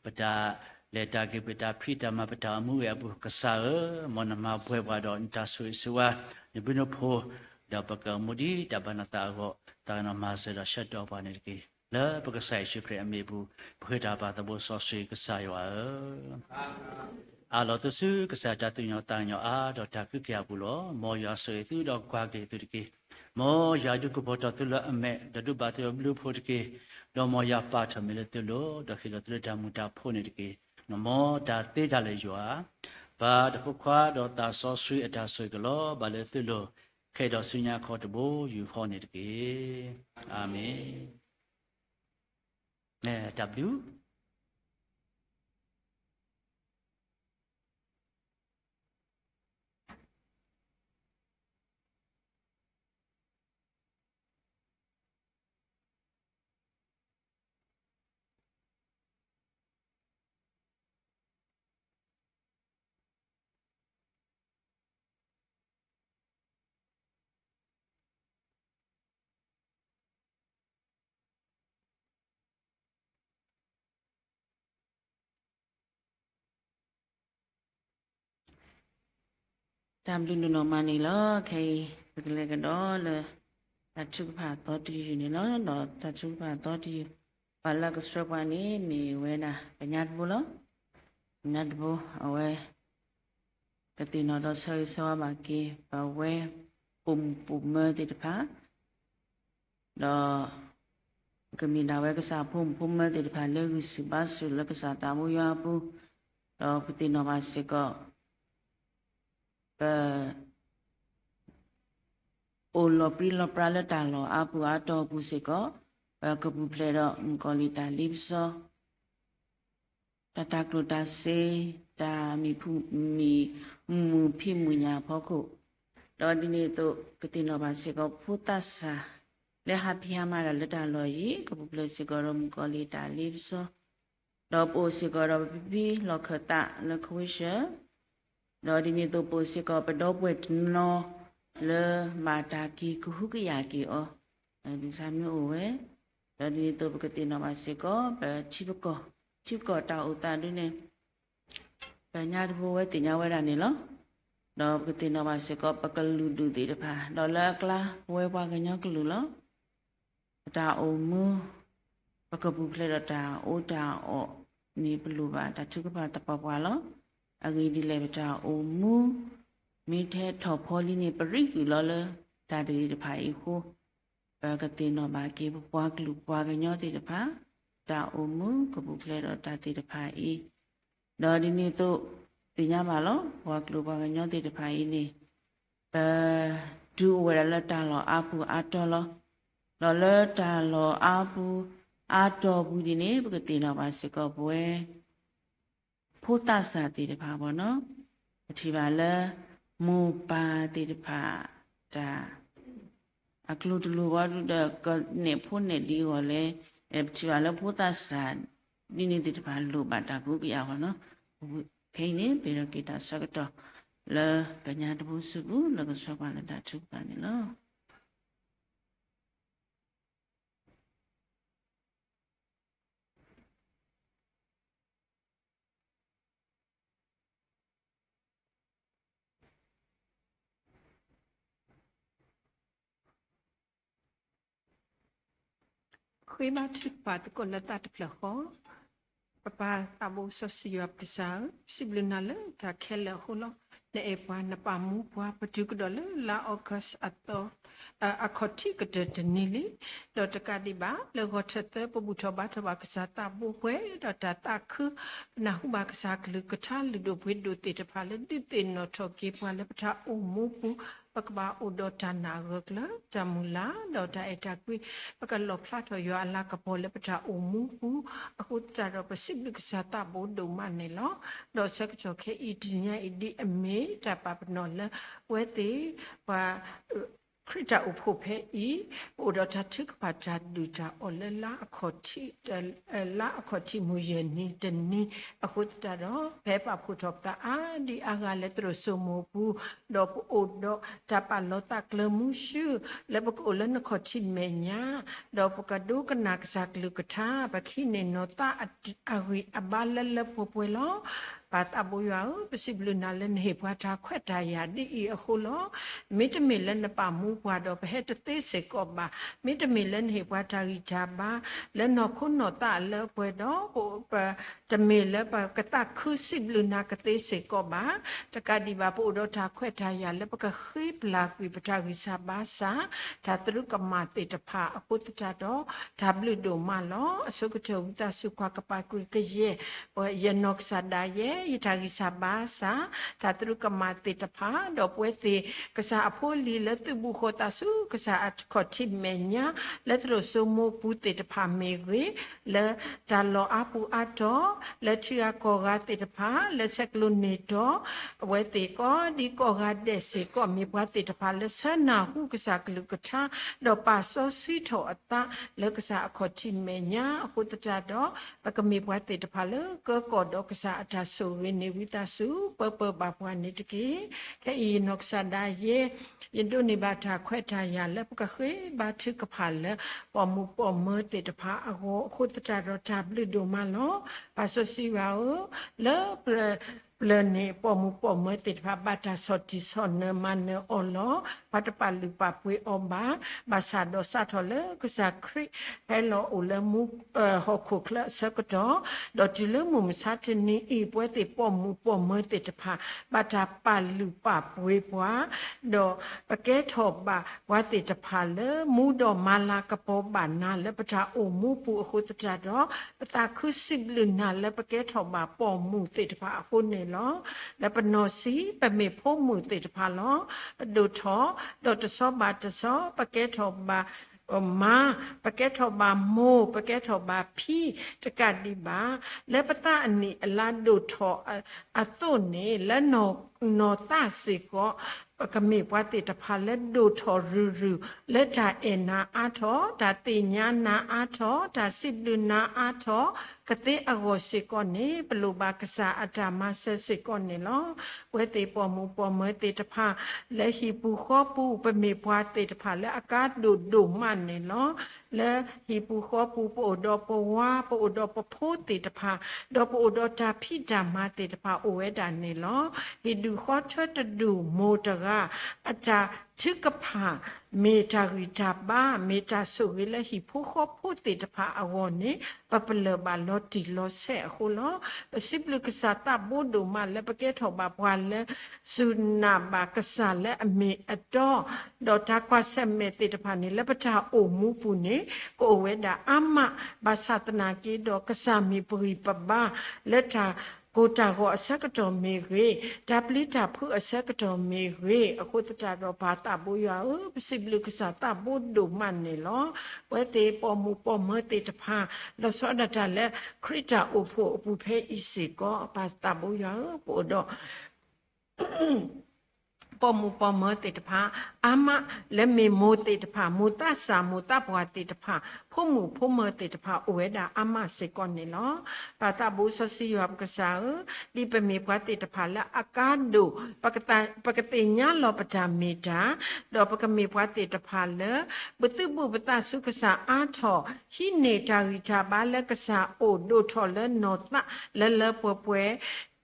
ပတၢ်လဲၤတၢ်က့ၤ ပတၢ်ဖံးတၢ်မၤ ပတၢ်အိၣ်မူဝဲအပူၤ ကစၢ်ဧၢ, မ်နမၤပှဲၤပှၤဒီးနတၢ်ဆိၣ်ဂ့ၤဆိၣ်ဝါ, နဘျုးနဖှိၣ်, ဒီးပကအိၣ်မူဒ်တၢ်ဘၣ်နသးအဂီၢ်, သးကညီၤမၤစၢၤဒီးဆှၢတီၢ်ပှၤန့ၣ်တက့ၢ်. လၢပကစၢ်ယ့ၣ်ၡူးခရံာ်အမံၤအပူၤ, ပဃ့တၢ်ပာ်သးဘိစီဆှံကစၢ်ယွၤဧၢ. အၢၣ်လီၤသုဆူကစၢ်တၢ်သူၣ်ကညီၤသးကညီၤအါဒီးတၢ်ကဟုကယာ်အပူၤလီၤ. မ်ယွၤဆိၣ်ဂ့ၤသုဒီးကွၢ်က့ၤသုတက့ၢ်. မ်ယွၤဒုးကပီၤထီၣ်သုလၢအမဲာ်, ဒီးဒုးဘၣ်သုအဘျုးအဖှိၣ်တက့ၢ်. ဒီးမ်ယွၤပာ်ထီၣ်မ့ၢ်လၢသုလိၤ, ဒီးဟ့ၣ်လီၤသုလၢတၢ်မုာ်တၢ်ဖိန့ၣ်တက့ၢ်. မ်တၢ်သ့တၢ်လၢယွၤ, ပၢ်, ဒီးဖိခွါ, ဒီးသးစီဆှံအတၢ်ဆိၣ်ဂ့ၤကလီၤဘၣ်လၢသုလိၤ, ခဲအံၤဒီးဆူညါခီတဘိယူၢ်ဃီန့ၣ်တက့ၢ်. အၤမ့ၣ်. တၢ်ဘျုးတၢ်ဘျုးဒိၣ်နီၢ်မးန့ၣ်လီၤ. ခဲအံၤ ပကလဲၤကဒီးလၢ တၢ်ထုကဖၣ်အသီတယုၢ်န့ၣ်လီၤ. ဒီးတၢ်ထုကဖၣ်အသီတယုၢ် ပှၤလၢကဆှၢပှၤန့ၣ် မ့ၢ်ဝဲဒၣ် ကညးတဘိလီၤ. ကညးတဘိ အဝဲ ကသ့ၣ်နီၣ်ဒီးဆၢဂ့ၤဆၢဝါဘၣ်က့ၤ ပဝဲ ပိာ်မုၣ်ပိာ်မၢၤသ့ၣ်တဖၣ် ဒီး ကမ့ၢ်ဒၣ်ဝဲကစၢ်ဖိမုၣ်ဖိမၢၤသ့ၣ်တဖၣ်လၢဂံၢ်ဆူၣ်ဘါဆူၣ်လၢကစၢ်သးဘိယွၤအပူၤ, ဒီးပသ့ၣ်နီၣ်ဘၣ်စ့ၢ်ကီး ပ အိၣ်လီၤပြံလီၤပြါလၢတၢ်လီၢ်အါပူၤအါတီၤအပူၤစ့ၢ်ကီး, ပကပူၤဖျဲးဒီးမုၣ်ကီၤလံၢ်တၢ်လ့ပစီ တၢ်တၤကျိၣ်တၤစ့, တၢ်မံၤဖုမံၤမုာ်ဖံးမုာ်ညၣ်အဖီခိၣ်, ဒီးဒ်န့ၣ်အသိး ကသ့ၣ်နီၣ်ဘၣ်စ့ၢ်ကီးဖိသးစၢ် လၢဟးဖံးဟးမၤတၢ်လၢတၢ်လီၢ်အံၤ ကပူၤဖျဲးစ့ၢ်ကီးဒီးမုၣ်ကီၤလံၢ်တၢ်လ့ပစီ, ဒီးပအိၣ်စ့ၢ်ကီးဒီးပဖံဖံလီၢ်ခၢၣ်သးလၢ ခဝ့ၡၢၣ် ဒီးဒ်န့ၣ်အသိးပအိၣ်စ့ၢ်ကီးပဒီပုၢ်ဝဲၢ်တနီၤ လၢဘၣ်တၢ်က့ၤကဟုကယာ်က့ၤအီၤ, ဒ်ဆၢမ့ၢ်အိၣ်ဝဲ, ဒီးဒ်န့ၣ်အသိးပကသ့ၣ်နီၣ်ဘၣ်စ့ၢ်ကီး ပထံပကီၢ်, ထံပကီၢ်တၢ်အိၣ်သးဒ်န့ၣ် ပညါတဘိဝဲသ့ၣ်ညါဝဲဒၣ်န့ၣ်လီၤ. ဒီးပကသ့ၣ်နီၣ်ဘၣ်စ့ၢ်ကီး ပကလုာ်ဒူၣ်သ့ၣ်တဖၣ် ဒီးလၢအကျါ ပဝဲပှၤကညီကလုာ်လီၤ. ပတၢ်အိၣ်မူ ပကပူၤဖျဲးဒီးတၢ်အီၣ်တၢ်အီ မ့ၢ်ပလိၣ်ဘၣ်တၢ်ထုကဖၣ်သပှၢ်ပှၢ်လီၤ. အဂ့ၢ်ဒ်လဲၣ် ပတၢ်အိၣ်မူ မ့ၢ်ထဲထီၣ်ဖီလံန့ၣ် ပရ့ကွံာ်လီၤလၢ တၢ်တဂ့ၤတဖၣ်အံၤအဃိ ပကသ့ၣ်နီၣ်ဘၣ်က့ၤပပှၤကလုာ်ပှၤကညီသ့ၣ်တဖၣ် တၢ်အိၣ်မူကပူၤဖျဲးဒီးတၢ်သ့ၣ်တဖၣ်အံၤ, ဒီးဒ်န့ၣ်အသိး သ့ၣ်ညါဘၣ်လီၤ ပှၤကလုာ်ပှၤကညီသ့ၣ်တဖၣ်အံၤန့ၣ် ပ တုၤအိၣ်ဝဲဒၣ်လၢတၢ်လီၢ်အါပူၤအါတီၤလီၤ. ဒီးလၢတၢ်လီၢ်အါပူၤအါတီၤပူၤဒ်န့ၣ် ပကသ့ၣ်နီၣ်ဘၣ်စ့ၢ်ကီးပဝဲ ဖိသၣ်စၢ်သ့ၣ်တဖၣ်ဘၣ်နီၤ, ပထံၣ်ဘၣ်လၢ မိၢ်ပၢ်သ့ၣ်တဖၣ် တၢ် အကျိၤတလိၤဘၣ်ဒီး ကနဲၣ်ဖိနဲၣ်လံၤအဂီၢ်လဲၣ်, ပထံၣ်ဘၣ်လၢဖိသၣ်စၢ် ဒ်န့ၣ်သ့ၣ်တဖၣ်လိၣ်ဘၣ်တၢ်ကဟုကယာ်အဂီၢ်နီၤ, ခဲအံၤန့ၣ် ပအဲၣ်ဒိးက့ၤတၢ်ဆၢကတီၢ် လၢကညီတဘိစုပူၤ လၢကဆှၢပှၤလၢတၢ်ထုကဖၣ်န့ၣ်လီၤ. ဃ့ဘါထုကဖၣ်သကိးလၢသးတဖျၢၣ်ဃီ, ပပၢ်သးဘိစီဆှံယွၤပကစၢ်ဧၢ, စံးဘျုးနၤလၢတၢ်ခဲလၢာ်အဃိလီၤ. နအဲၣ်ပှၤ နပာ်မူပှၤ ပတုၤကဒီးလၢလါ August အသီ အခီၣ်ထံးကတၢၢ်တနံၤလံ, ဒီးတကးဒံးဘၣ် လၢဂီၤထၢၣ်သၢ ပဘူၣ်ထီၣ်ဘါထီၣ်ဘၣ်ကစၢ်သးဘိပှဲၤ ဒီးတၢ်သးခု, ပနၢ်ဟူဘၣ်ကစၢ်ကလုၢ်ကထါလုၢ်ဒိၣ်ပှ့ၤဒိၣ်သ့ၣ်တဖၣ်လၢဒုးသ့ၣ်နီၣ်ထီၣ်က့ၤပှၤလၢပတၢ်အိၣ်မူပူၤ, ပကဘၣ်အိၣ်ဒီးတၢ်နာ်အဂၢၢ်ကျၢၤ တၢ်မုၢ်လၢ် ဒီးတၢ်အဲၣ်တၢ်ကွံ, ပကလီၣ်ဖျါထီၣ်ယွၤအလၤကပီၤလၢပတၢ်အိၣ်မူပူၤ, အဃိသတးဒီး ပစံးဘျုးကစၢ်သးဘိဒိၣ်မးန့ၣ်လီၤ. ဒီးဆၢကတီၢ်ခဲအံၤတနံၤအံၤ ဒ်အမ့ၢ်တၢ်ပာ်ပနီၣ်လၢ အဝဲသ့ၣ် ပှၤ ခရံာ်တၢ်အိၣ်ဖှိၣ်ဖဲအံၤ ပအိၣ်ဒီးတၢ်ထုကဖၣ်တၢ်ဒုၣ်တၢ်အီၣ်လၢ လါအခီၣ်ထံးမုၢ်ယဲၢ်နံၤတနံၤ, အဃိသတးဒီး ပဟဲပာ်ဖှိၣ်ထီၣ်ပသးအါဒံအါဂၤလၢသရိာ်စိမိၤပူၤ, ဒီးပအိၣ်ဒီးတၢ်ပာ်လီၤသးကျၢၤမူဆူ လၢပကအိၣ်လၢနခီၣ်ထံးမဲာ်ညါ, ဒီးပကဒိကနၣ်ကစၢ်ကလုၢ်ကထါ, ပကဟံးန့ၢ်နီၢ်သးအဂံၢ်အဘါလၢလၢပှဲၤပှဲၤလီၤ. ပၢ်သးဘိယွၤဧၢ, ပစံးဘျုးနၤလၢနဟ့ၣ်ပှၤတၢ်ခွဲးတၢ်ယာ်ဒ်အံၤအဃိလီၤ. မ့တမ့ၢ်လၢနပာ်မူပှၤဒီးပဟဲတသ့စ့ၢ်ကီးဘၣ်. မ့တမ့ၢ်လၢနဟ့ၣ်ပှၤတၢ်ဂံၢ်တၢ်ဘါ လၢနီၢ်ခိနီၢ်သးအလၢအပှဲၤဒီး တမ့ၢ်လၢပကသးခုစံးဘျုးနၤကသ့စ့ၢ်ကီးဘၣ်. တကးဒံးဘၣ် ပအိၣ်ဒီးတၢ်ခွဲးတၢ်ယာ်လၢပကဃ့ပျၢ်ကွံာ်ပတၢ်ဂံၢ်စၢ်ဘါစၢ် တၢ်သရူးကမၣ်သ့ၣ်တဖၣ်အဃိသတးဒီး တၢ်ဘျုးဒိၣ်မးလီၤ. အဆိကတၢၢ်ဝံသးစူၤ ကွၢ်ကပၤကွံာ်ကယဲၢ် ယနီၢ်ကစၢ်ဒၣ်ယဲ ယတၢ်ဂံၢ်စၢ်ဘါစၢ် တၢ်သရူးကမၣ်သ့ၣ်တဖၣ် ဒီးပဝဲသ့ၣ် ကစၢ်အဖိအလံၤလၢသုးဘူးဃီၤသးဆူ ကစၢ်အခီၣ်ထံးမဲာ်ညါ လၢသရိာ်စိမိၤပူၤသ့ၣ်တဖၣ်မ့ၢ်ဂ့ၤ, လၢတၢ်လီၢ်အါပူၤအါတီၤ လၢထံဂၤကီၢ်ဂၤသ့ၣ်တဖၣ် လၢဆဲးကျိးန့ၢ်တီၤ အဝဲသ့ၣ်ကိးဒံကိးဂၤဒဲးစ့ၢ်ကီး မ့ၢ်ပှၤသ့ၣ်တဖၣ်လၢဆၢနၢ်ဟူကစၢ်ကလုၢ်ကထါ ဒီးပာ်စီဆှံထီၣ်အသးလၢကစၢ်အခီၣ်ထံးမဲာ်ညါအဃိသတးဒီး ပကမ့ၢ်ပှၤသ့ၣ်တဖၣ်လၢကကီၢ်ဒီးကစၢ်အတၢ်ဆိၣ်ဂ့ၤန့ၣ် ဝံသးစူၤပၢပၢဘၣ်ပှၤန့ၣ်တက့ၢ်. ခဲအံၤနီၢ်ကစၢ်ဒၣ်ယဲ ယဒိးန့ၢ်ဘၣ်တၢ်ခွဲးတၢ်ယာ်လၢပကဃ့ဘါထုကဖၣ်လၢ ပိာ်မုၣ်ပိာ်မၢၤသ့ၣ်တဖၣ်အဂီၢ်အဃိသတးဒီး တၢ်ဘျုးဒိၣ်မးလီၤ. ပၢ်စီဆှံယွၤဧၢ, လၢ ပျၢၤန့ၣ် ပိာ်မုၣ်ပိာ်မၢၤသ့ၣ်တဖၣ် ဘၣ်တၢ်ဆီၣ်တံၢ်ဆီၣ်နၢၤမၤနၢၤအီၤလီၤ. ပှၤတပာ်လုၢ်ပာ်ပှ့ၤအီၤဘၣ်. ဘၣ်ဆၣ်ဒီးစးထီၣ်လၢကစၢ်ခရံာ်ဟဲလီၤအိၣ်လၢမူ ဟီၣ်ခိၣ်ချၢအဆၢကတီၢ် ဒီးတုၤလၢမုၢ်မဆါတနံၤအံၤ ပဝဲသ့ၣ်ပိာ်မုၣ်ပိာ်မၢၤသ့ၣ်တဖၣ် ဘၣ်တၢ်ပာ်လုၢ်ပာ်ပှ့ၤပှၤ ဒီးပကဲထီၣ်ဘၣ်ပှၤသ့ၣ်တဖၣ်လၢ မူဒီးမၤလၤကပီၤဘၣ်နၤလၢပတၢ်အိၣ်မူပူၤအဃိသတးဒီး ပသးခုစံးဘျုးနၤလၢပကဲထီၣ်ဘၣ်ပိာ်မုၣ်သ့ၣ်တဖၣ်အဃိန့ၣ်လီၤ. လၢပနီၢ်ဆံး ပမ့ၢ်ဖိမုၣ်သ့ၣ်တဖၣ်လီၤ. ပဒိၣ်ထီၣ် ဒီးတဆီဘၣ်တဆီ ပကဲထီၣ်ဘၣ်မါ, ပကဲထီၣ်ဘၣ်မိၢ်, ပကဲထီၣ်ဘၣ်ဖံ, တကးဒံးဘၣ် လၢပသးအနံၣ်အလါဒိၣ်ထီၣ်အသိးန့ၣ် လၢနီၢ်သးစ့ၢ်ကီး ပကမ့ၢ်ပှၤသ့ၣ်တဖၣ်လၢဒိၣ်ထီၣ်ရုၢ်ရုၢ် လၢတၢ်အဲၣ်နၤအါထီၣ်, တၢ်သ့ၣ်ညါနၤအါထီၣ်, တၢ်စံးဘျုးနၤအါထီၣ် ကသ့အဂီၢ်စ့ၢ်ကီးန့ၣ် ပလိၣ်ဘၣ်ကစၢ်အတၢ်မၤစၢၤစ့ၢ်ကီးန့ၣ်လီၤ. ပဝဲသ့ၣ်ပိာ်မုၣ်ပိာ်မၢၤသ့ၣ်တဖၣ် လၢဟံၣ်ပူၤဃီပူၤ ပမ့ၢ်ပှၤသ့ၣ်တဖၣ်လၢအကါဒိၣ်ဒိၣ်မးန့ၣ်လီၤ. လၢဟံၣ်ပူၤဃီပူၤ ပအိၣ်ဒီးပဝါ, ပအိၣ်ဒီးပဖိသ့ၣ်တဖၣ်, ဒီးပအိၣ်ဒီးတၢ်ဖံးတၢ်မၤသ့ၣ်တဖၣ်အိၣ်ဝဲဒၣ်န့ၣ်လီၤ. ဟ့ၣ် ဟံၣ်ဒူၣ်ဃီထၢတဒူၣ်မိၢ်တဂၤ အတၢ်ထုကဖၣ် မ့ၢ်တၢ်ဂံၢ်တၢ်ဘါ မ့ၢ်တၢ်ဆိၣ်ဂ့ၤလၢဟံၣ်ဖိဃီဖိသ့ၣ်တဖၣ်အဂီၢ်န့ၣ် ပပလၢၢ်ဘၣ်လီၤတံၢ်လီၤဆဲးအဃိလီၤ. ပစံးဘျုးကစၢ်သးဘိဒိၣ်မးလၢပကဲထီၣ်ဘၣ်ပှၤလၢ စူၢ်နာ်ဘၣ်ကစၢ်လၢအမ့ၢ်အတီ, ဒီးတၢ်ကွၢ်ဆၢၣ်မဲာ်သ့ၣ်တဖၣ်န့ၣ် လၢပတၢ်အိၣ်မူပူၤန့ၣ် ကအိၣ်ဝဲဒၣ်အါမး, ဘၣ်ဆၣ်သနာ်က့ဒီး ကစၢ်မ့ၢ်ပဂံၢ်ပဘါ လၢတၢ်ကိၢ်တၢ်ဂီၤအဆၢကတီၢ်မ့ၢ်ဂ့ၤ, တၢ်ပျံၤတၢ်ဖုးအဆၢကတီၢ်မ့ၢ်ဂ့ၤ, အဃိသတးဒီးပၢ်သးဘိယွၤဧၢ, ပစံးဘျုးကစၢ်သးဘိဒိၣ်မးန့ၣ်လီၤ. ပဝဲသ့ၣ်ပိာ်မုၣ်ပိာ်မၢၤသ့ၣ်တဖၣ် လီၤဆီဒၣ်တၢ်လၢခရံာ်တၢ်အိၣ်ဖှိၣ်အပူၤဖဲအံၤစ့ၢ်ကီး, ပၢ်သးဘိယွၤဧၢ, ပအိၣ်ဒီး ပိာ်မုၣ်ပိာ်မၢၤသ့ၣ်တဖၣ် အါမး, လၢမ့ၢ်မိၢ်သ့ၣ်တဖၣ်, မိၢ်သးစၢ်, မိၢ်သးပှၢ်သ့ၣ်တဖၣ်, ဖိမုၣ်ဖိမၢၤသ့ၣ်တဖၣ် အိၣ်ဝဲဒၣ်အါမးစ့ၢ်ကီးန့ၣ်လီၤ. ပၢ်သးဘိစီဆှံယွၤပကစၢ်ဧၢ, ဒ်ပမ့ၢ်ပှၤသ့ၣ်တဖၣ်လၢအကါဒိၣ်, ပကသ့ၣ်ညါလီၤပတၢ်မ့ၢ်တၢ်, ဒီးပကမ့ၢ်ပှၤသ့ၣ်တဖၣ်လၢ ပသူၣ်ဘူၣ်ပသးဆူကစၢ်အါထီၣ်, ဟံးန့ၢ်တၢ်ဂံၢ်တၢ်ဘါလၢကစၢ်အိၣ်ဒိၣ်ထီၣ်လၢနီၢ်သးလၢလၢပှဲၤပှဲၤ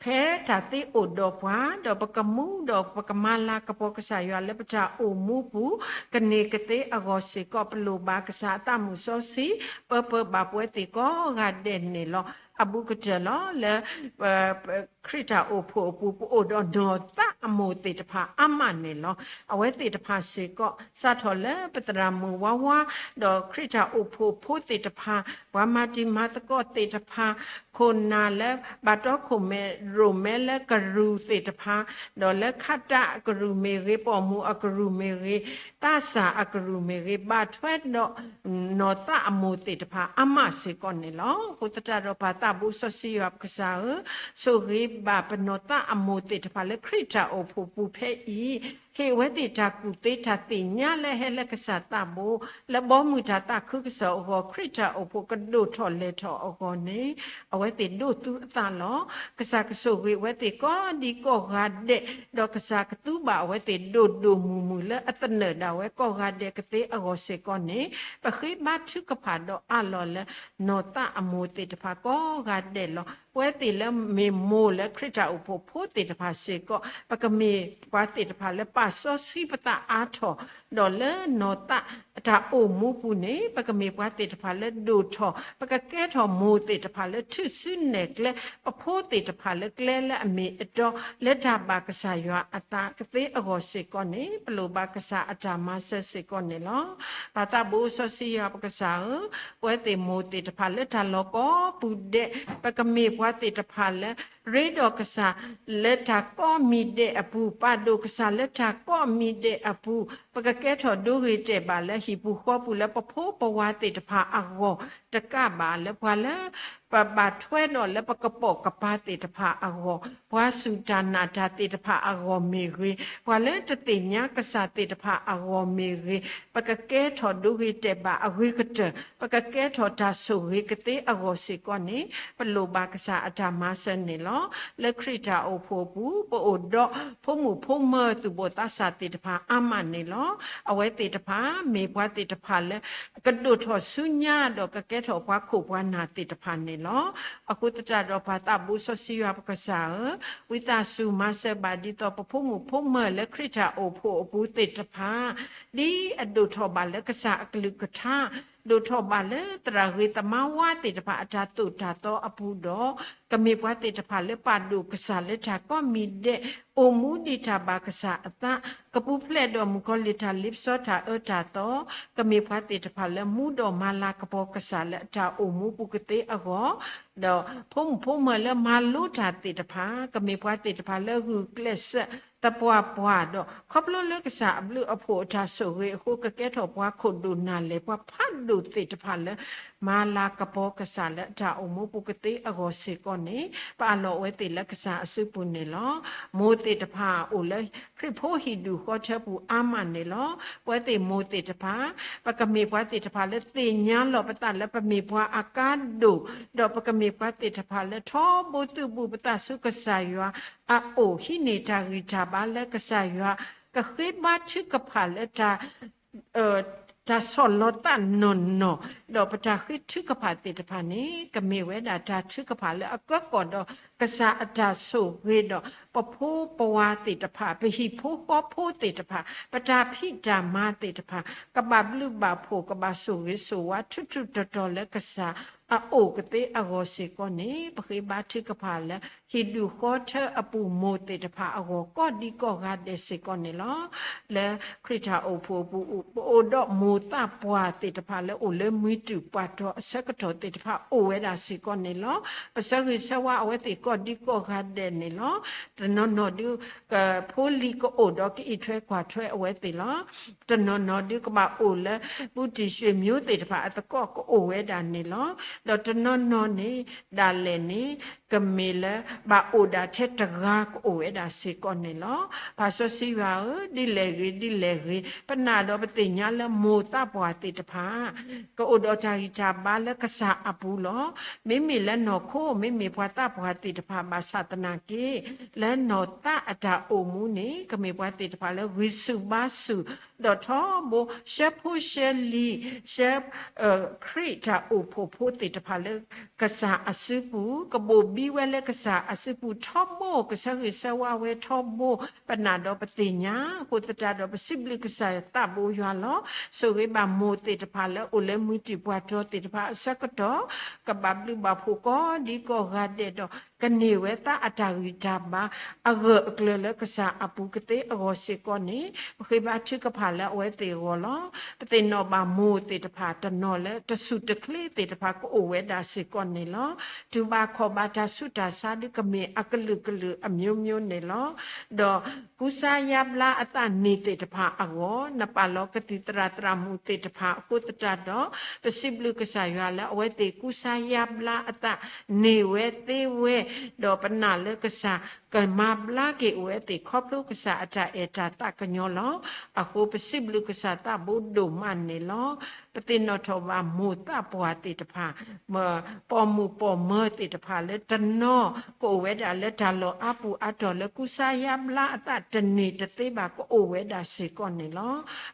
ဖဲတၢ်သ့အိၣ်ဒီးပှၤ, ဒီးပကမူဒီးပကမၤလၤကပီၤကစၢ်ယွၤလၢပတၢ်အိၣ်မူပူၤ, ကန့ၢ်ကသ့အဂီၢ်စ့ၢ်ကီး ပလိၣ်ဘၣ်ကစၢ်အသးမုၢ်စီဆှံ ပၢပၢဘၣ်ပဝဲသ့ၣ်ကိးဂၤဒဲးန့ၣ်လီၤ. အဘူးကတၢၢ်လီၤ. လၢ ခရံာ်တၢ်အိၣ်ဖှိၣ်အပူၤ ပအိၣ်ဒီးနီၢ်သးအမိၢ်သ့ၣ်တဖၣ်အါမးန့ၣ်လီၤ. အဝဲသ့ၣ်တဖၣ်စ့ၢ်ကီး စးထီၣ်လၢပသရၣ်မုၣ်ဝါဝါ, ဒီးခရံာ်တၢ်အိၣ်ဖှိၣ်ဖိသ့ၣ်တဖၣ်, ပှၤမၤတံၤမၤသကိးသ့ၣ်တဖၣ်, ခိၣ်နၢ်လၢဘၣ်တီခိၣ်မဲရိၣ်မဲလၢကရူၢ်သ့ၣ်တဖၣ်, ဒီးလၢခးတၢ်အကရူၢ်မ့ၢ်ဂ့ၤ, ပိာ်မုၣ်အကရူၢ်မ့ၢ်ဂ့ၤ, သးစၢ်အကရူၢ်မ့ၢ်ဂ့ၤ, ဘၣ်ထွဲဒီး နီၢ်သးအမိၢ်သ့ၣ်တဖၣ်အါမးစ့ၢ်ကီးန့ၣ်လီၤ. အဃိသတးဒီးပၢ်သးဘိစီဆှံယွၤပကစၢ်ဧၢ, ဆိၣ်ဂ့ၤဘၣ်ပနီၢ်သးအမိၢ်သ့ၣ်တဖၣ်လၢခရံာ်တၢ်အိၣ်ဖှိၣ်ပူၤဖဲအံၤ, ဟ့ၣ်အဝဲသ့ၣ်တၢ်ကူၣ်သ့တၢ်သ့ၣ်ညါလၢဟဲလၢကစၢ်သးဘိ, လၢဘီမုၢ်တၢ်သးခုကစီၣ်အဂီၢ် ခရံာ်တၢ်အိၣ်ဖှိၣ်ကဒိၣ်ထီၣ်လဲၤထီၣ်အဂီၢ်န့ၣ်, အဝဲသ့ၣ်ဒိးသူအသးလီၤ. ကစၢ်ကဆိၣ်ဂ့ၤအဝဲသ့ၣ်ကိးဒံကိးဂၤဒဲး, ဒီးကစၢ်ကသူဘၣ်အဝဲသ့ၣ်ဒိၣ်ဒိၣ်မုၢ်မုၢ်လၢအသနၢၣ်ဒၣ်ဝဲ ကိးဂၤဒဲးကသ့အဂီၢ်စ့ၢ်ကီးန့ၣ်, ပဃ့ဘါထုကဖၣ်ဒီးအးလီၤလၢ နီၢ်သးအမိၢ်သ့ၣ်တဖၣ်ကိးဂၤဒဲးလီၤ. ပဝဲသ့ၣ်လၢမ့ၢ်မိၢ်လၢခရံာ်တၢ်အိၣ်ဖှိၣ်ဖိသ့ၣ်တဖၣ်စ့ၢ်ကီး ပကမ့ၢ်ပှၤသ့ၣ်တဖၣ်လၢပာ်စီဆှံပသးအါထီၣ်, ဒီးလၢနီၢ်သး တၢ်အိၣ်မူပူၤန့ၣ် ပကမ့ၢ်ပှၤသ့ၣ်တဖၣ်လၢဒိၣ်ထီၣ်, ပကကဲထီၣ်မိၢ်သ့ၣ်တဖၣ်လၢထူၣ်စုနဲၣ်ကျဲ, ပဖိသ့ၣ်တဖၣ်လၢကျဲလၢအမ့ၢ်အတီ, လၢတၢ်ဘၣ်ကစၢ်ယွၤအသးကသ့အဂီၢ်စ့ၢ်ကီးန့ၣ်, ပလိၣ်ဘၣ်ကစၢ်အတၢ်မၤစၢၤစ့ၢ်ကီးန့ၣ်လီၤ. ပၢ်သးဘိစီဆှံယွၤပကစၢ်ဧၢ, ပဝဲသ့ၣ်မိၢ်သ့ၣ်တဖၣ်လၢတၢ်လီၢ်ကိးပူၤဒဲး, ပကမ့ၢ်ပှၤသ့ၣ်တဖၣ်လၢ ရ့ဒီးကစၢ် လၢတၢ်ကိးမံၤဒဲးအပူၤ, ပာ်ဒိၣ်ကစၢ်လၢတၢ်ကိးမံၤဒဲးအပူၤ, ပကကဲထီၣ်ဒိဂ့ၤတဲာ်ဘၣ်လၢဟံၣ်ပူၤဃီပူၤလၢပဖိပဝၤသ့ၣ်တဖၣ်အဂီၢ်, တကးဘၣ်လၢပှၤလၢ ပဘၣ်ထွဲဒီးလၢပကပိာ်ကပၤသ့ၣ်တဖၣ်အဂီၢ်, ပှၤစူၢ်တၢ်နာ်တၢ်သ့ၣ်တဖၣ်အဂီၢ်မ့ၢ်ဂ့ၤ, ပှၤလၢတသ့ၣ်ညါကစၢ်သ့ၣ်တဖၣ်အဂီၢ်မ့ၢ်ဂ့ၤ, ပကကဲထီၣ်ဒိဂ့ၤတဲာ်ဘၣ်အဂ့ၤကတၢၢ်, ပကကဲထီၣ်တၢ်ဆိၣ်ဂ့ၤကသ့အဂီၢ်စ့ၢ်ကီးန့ၣ်, ပလိၣ်ဘၣ်ကစၢ်အတၢ်မၤစၢၤန့ၣ်လီၤ. လၢခရံာ်တၢ်အိၣ်ဖှိၣ်အပူၤ, ပအိၣ်ဒီးဖိမုၣ်ဖိမၢၤသူၣ်ဘီၣ်သးစၢ်သ့ၣ်တဖၣ်အါမးန့ၣ်လီၤ. အဝဲသ့ၣ်တဖၣ် မ့ၢ်ပှၤသ့ၣ်တဖၣ်လၢ ကဒိၣ်ထီၣ်ဆူညါဒီးကကဲထီၣ်ပှၤခိၣ်ပှၤနၢ်သ့ၣ်တဖၣ်န့ၣ်လီၤ. အဃိသတးဒီးပၢ်သးဘိစီဆှံယွၤပကစၢ်ဧၢ, ဝံသးစူၤမၤစၢၤဘၣ်ဒ်သိးပဖိမုၣ်ဖိမၢၤလၢခရံာ်တၢ်အိၣ်ဖှိၣ်အပူၤသ့ၣ်တဖၣ် ဒ်အဒိၣ်ထီၣ်ဘၣ်လၢကစၢ်အကလုၢ်ကထါ, ဒိၣ်ထီၣ်ဘၣ်လၢသရၣ်ဂ့ၤသမါဝါသ့ၣ်တဖၣ်အတၢ်သိၣ်တၢ်သီအပူၤဒီး, ကမ့ၢ်ပှၤသ့ၣ်တဖၣ်လၢပာ်ဒိၣ်ကစၢ်လၢတၢ်ကိးမံၤဒဲး, အိၣ်မူဒ်တၢ်ဘၣ်ကစၢ်အသး, ကပူၤဖျဲးဒီးမုၣ်ကီၤလံၢ်တၢ်လ့ပစီတၢ်အၢတၢ်သီ, ကမ့ၢ်ပှၤသ့ၣ်တဖၣ်လၢမူဒီးမၤလၤကပီၤကစၢ်လၢအတၢ်အိၣ်မူပူၤကသ့အဂီၢ်, ဒီးဖိမုၣ်ဖိမၢၤလၢမၤလိတၢ်သ့ၣ်တဖၣ်, ကမ့ၢ်ပှၤသ့ၣ်တဖၣ်လၢဂုာ်ကျဲးစၢးသပှၢ်ပှၢ်ဒီး ခီဖျိလၢကစၢ်အဘျုးအဖှိၣ်အတၢ်ဆိၣ်ဂ့ၤအဃိ ကကဲထီၣ်ပှၤခိၣ်ဒိၣ်နၢ်လဲၢ် ပှၤဖးဒိၣ်သ့ၣ်တဖၣ်လၢ မၤလၤကပီၤကစၢ်လၢအတၢ်အိၣ်မူပူၤကသ့အဂီၢ်စ့ၢ်ကီးန့ၣ်, ပအးလီၤအဝဲသ့ၣ်လၢကစၢ်အစုပူၤန့ၣ်လီၤ. မိၢ်သ့ၣ်တဖၣ်အိၣ်လၢခရံာ်ဖိဟံၣ်ဒူၣ်ဃီထၢပူၤအါမးန့ၣ်လီၤ. ပဝဲသ့ၣ်မိၢ်သ့ၣ်တဖၣ် ပကမ့ၢ်ပှၤသ့ၣ်တဖၣ်လၢသ့ၣ်ညါလီၤပသးလၢပမ့ၢ်ပှၤအကါဒိၣ်, ဒီးပကမ့ၢ်ပှၤသ့ၣ်တဖၣ်လၢထီဘိသူၣ်ဘူၣ်ပသးဆူကစၢ်ယွၤအအိၣ်, ဟံးန့ၢ်တၢ်ဂံၢ်တၢ်ဘါလၢကစၢ်ယွၤကဃ့ဘါထုကဖၣ်လၢတၢ် တၢ်ဆီၣ်လီၤသးနီၢ်နီၢ်, ဒီးပတၢ်ဃ့ထုကဖၣ်သ့ၣ်တဖၣ်န့ၣ် ကမ့ၢ်ဝဲဒၣ်တၢ်ထုကဖၣ်လၢအကၢကီၢ်ဒီးကစၢ်အတၢ်ဆိၣ်ဂ့ၤဒီး ပဖိပဝါသ့ၣ်တဖၣ်, ပဟံၣ်ဖိဃီဖိသ့ၣ်တဖၣ်, ပတၢ်ဖံးတၢ်မၤသ့ၣ်တဖၣ် ကဘၣ်ဘျုးဘၣ်ဖှိၣ် ကဘၣ်ဆိၣ်ဂ့ၤဆိၣ်ဝါ ထူးထူးတီၤတီၤလၢကစၢ်အအိၣ်ကသ့အဂီၢ်စ့ၢ်ကီးန့ၣ် ပဃ့ဘါထုကဖၣ်လၢ ဟံၣ်ဒူၣ်ဃီထၢအပူၤ မိၢ်သ့ၣ်တဖၣ်အဂီၢ် ကိးဒံကိးဂၤဒဲးစ့ၢ်ကီးန့ၣ်လီၤ. လၢခရံာ်တၢ်အိၣ်ဖှိၣ်အပူၤ ပအိၣ်ဒီးမိၢ်သးပှၢ်သ့ၣ်တဖၣ်လၢအိၣ်လၢမုၢ်တူာ်ပှၢ်တီၤအဆၢကတီၢ်သ့ၣ်တဖၣ် အိၣ်ဝဲဒၣ်စ့ၢ်ကီးန့ၣ်လီၤ. ပဆၢဂ့ၤဆၢဝါအဝဲသ့ၣ်ကိးဒံကိးဂၤဒဲးန့ၣ်လီၤ. တနီၤနီၤဒုး ကဖိလံၤကအိၣ်ဒီးကအံးထွဲကွၢ်ထွဲအဝဲသ့ၣ်လီၤ. တနီၤနီၤဒုးကဘၣ်အိၣ်လၢ ပူတံၢ်ရွှ့ၣ်မျိုးသ့ၣ်တဖၣ်အသကိးကအိၣ်ဝဲဒၣ်န့ၣ်လီၤ. ဒီးတနီၤနီၤန့ၣ် ဒၣ်လဲာ်န့ၣ် ကမ့ၢ်လၢ ဘၣ်အိၣ်ဒၣ်ထဲတဂၤကအိၣ်ဝဲဒၣ်စ့ၢ်ကီးန့ၣ်လီၤ. ပၢ်စီဆှံယွၤဧၢ, ဒ်လဲၣ်ဂ့ၤ ဒ်လဲၣ်ဂ့ၤ, ပနာ်ဒီးပသ့ၣ်ညါလၢမိၢ်သးပှၢ်သ့ၣ်တဖၣ် ကအိၣ်ဒီးတၢ်ဂံၢ်တၢ်ဘါလၢကစၢ်အပူၤလီၤ. မ့မ့ၢ်လၢနီၢ်ခိ မ့မ့ၢ်ပှၤသးပှၢ်သ့ၣ်တဖၣ် ဘၣ်ဆၣ်သနာ်က့ လၢနီၢ်သးအတၢ်အိၣ်မူန့ၣ် ကမ့ၢ်ပှၤသ့ၣ်တဖၣ်လၢဂံၢ်ဆူၣ်ဘါဆူၣ် ဒီးထီဘိ ရှဲဖိရှဲလံၤ ရှဲ ခရံာ်တၢ်အိၣ်ဖှိၣ်ဖိသ့ၣ်တဖၣ်လၢ ကစၢ်အစုပူၤ ကဘိၣ်ဘံဝဲလၢကစၢ်အစုပူၤထီဘိ ကဆၢဂ့ၤဆၢဝါဝဲထီဘိ ပနာ်ဒီးပသ့ၣ်ညါ အဃိသတးဒီး ပစံးဘျုးကစၢ်သးဘိယွၤလီၤ. ဆိၣ်ဂ့ၤဘၣ်မိၢ်သ့ၣ်တဖၣ်လၢအိၣ်လၢမုၢ်တူာ်ပှၢ်တီၤသ့ၣ်တဖၣ်အဆၢကတီၢ် ကဘၣ်ဘျုးဘၣ်ဖှိၣ်ကိးဒံကိးဂၤဒဲးဒီး ကန့ၢ်ဝဲသးအတၢ်ဂံၢ်တၢ်ဘါ အဂၢၢ်အကျၢၤလၢကစၢ်အပူၤကသ့အဂီၢ်စ့ၢ်ကီးန့ၣ် ပဃ့ဘါထုကဖၣ်လၢအဝဲသ့ၣ်အဂီၢ်လီၤ. ပသ့ၣ်နီၣ်ဘၣ်မိၢ်သ့ၣ်တဖၣ် တနီၤလၢတဆူၣ်တချ့သ့ၣ်တဖၣ် ကအိၣ်ဝဲဒၣ်စ့ၢ်ကီးန့ၣ်လီၤ. တူၢ်ဘၣ်ခီၣ်ဘၣ်တၢ်ဆူးတၢ်ဆါဒုးကမ့ၢ်အကလုာ်ကလုာ်အမျိုးမျိုးန့ၣ်လီၤ. ဒီးကူစါယါဘျါအသးန့ၢ်သ့ၣ်တဖၣ်အဂီၢ် နပာ်လီၤကသံၣ်သရၣ်သရၣ်မုၣ်သ့ၣ်တဖၣ်အဃိသတးဒီး ပစံးဘျုးကစၢ်ယွၤလၢအဝဲသ့ၣ်ကူစါယါဘျါအသးန့ၢ်ဝဲသ့ဝဲ ဒီးပနာ်လၢကစၢ် ကမၤဘျါက့ၤအိၣ်ဝဲသ့ၣ် ခီဖျိကစၢ်အတၢ်အဲၣ်တၢ်သးကညီၤလီၤ. အဃိပစံးဘျုးကစၢ်သးဘိဒိၣ်မးန့ၣ်လီၤ. ပသ့ၣ်နီၣ်ထီၣ်ဘၣ်မိၢ်သးပှၢ်သ့ၣ်တဖၣ် ပိာ်မုၣ်ပိာ်မၢၤသ့ၣ်တဖၣ်လၢတနီၤ ကအိၣ်ဝဲဒၣ်လၢတၢ်လီၢ်အါပူၤအါတီၢ်လၢကူစါယါဘျါအသးတန့ၢ်တသ့ဘၣ် ကအိၣ်ဝဲဒၣ်စ့ၢ်ကီးန့ၣ်လီၤ.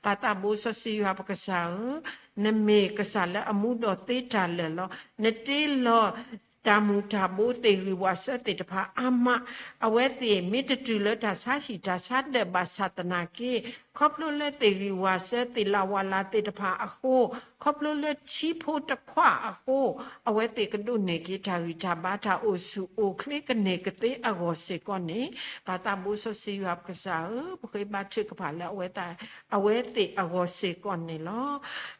ပၢ်သးဘိစီဆှံယွၤပကစၢ်ဧၢ, နမ့ၢ်ကစၢ်လၢအမူဒီးသ့တၢ်လၢာ်လီၤ. နတ့လီၤ တၢ်မူၤတၢ်ဘိသ့ၣ်ဂံၢ်ဝးစၢၤသ့ၣ်တဖၣ်အါမး, အဝဲသ့ၣ်မ့ၢ်တတုၤလၢတၢ်ဆါဟံၣ်တၢ်ဆါဒၢးဘၣ်ဆၣ်သနာ်က့ ခီဖျိလၢသ့ၣ်ဂံၢ်ဝးစၢၤသ့ၣ်လၢ်ဝးလၢ်သ့ၣ်တဖၣ်အဃိ, ခီဖျိလၢထံဖိတခွးအဃိ, အဝဲသ့ၣ်ကဒိးန့ၢ်က့ၤတၢ်ဂံၢ်တၢ်ဘါတၢ်အိၣ်ဆူၣ်အိၣ်ချ့ကန့ၢ်ကသ့အဂီၢ်စ့ၢ်ကီးန့ၣ်, ပၢ်သးဘိစီဆှံယွၤပကစၢ်ဧၢ, ပဃ့ဘါထုကဖၣ်လၢအဝဲသ့ၣ် အဝဲသ့ၣ်အဂီၢ်စ့ၢ်ကီးန့ၣ်လီၤ.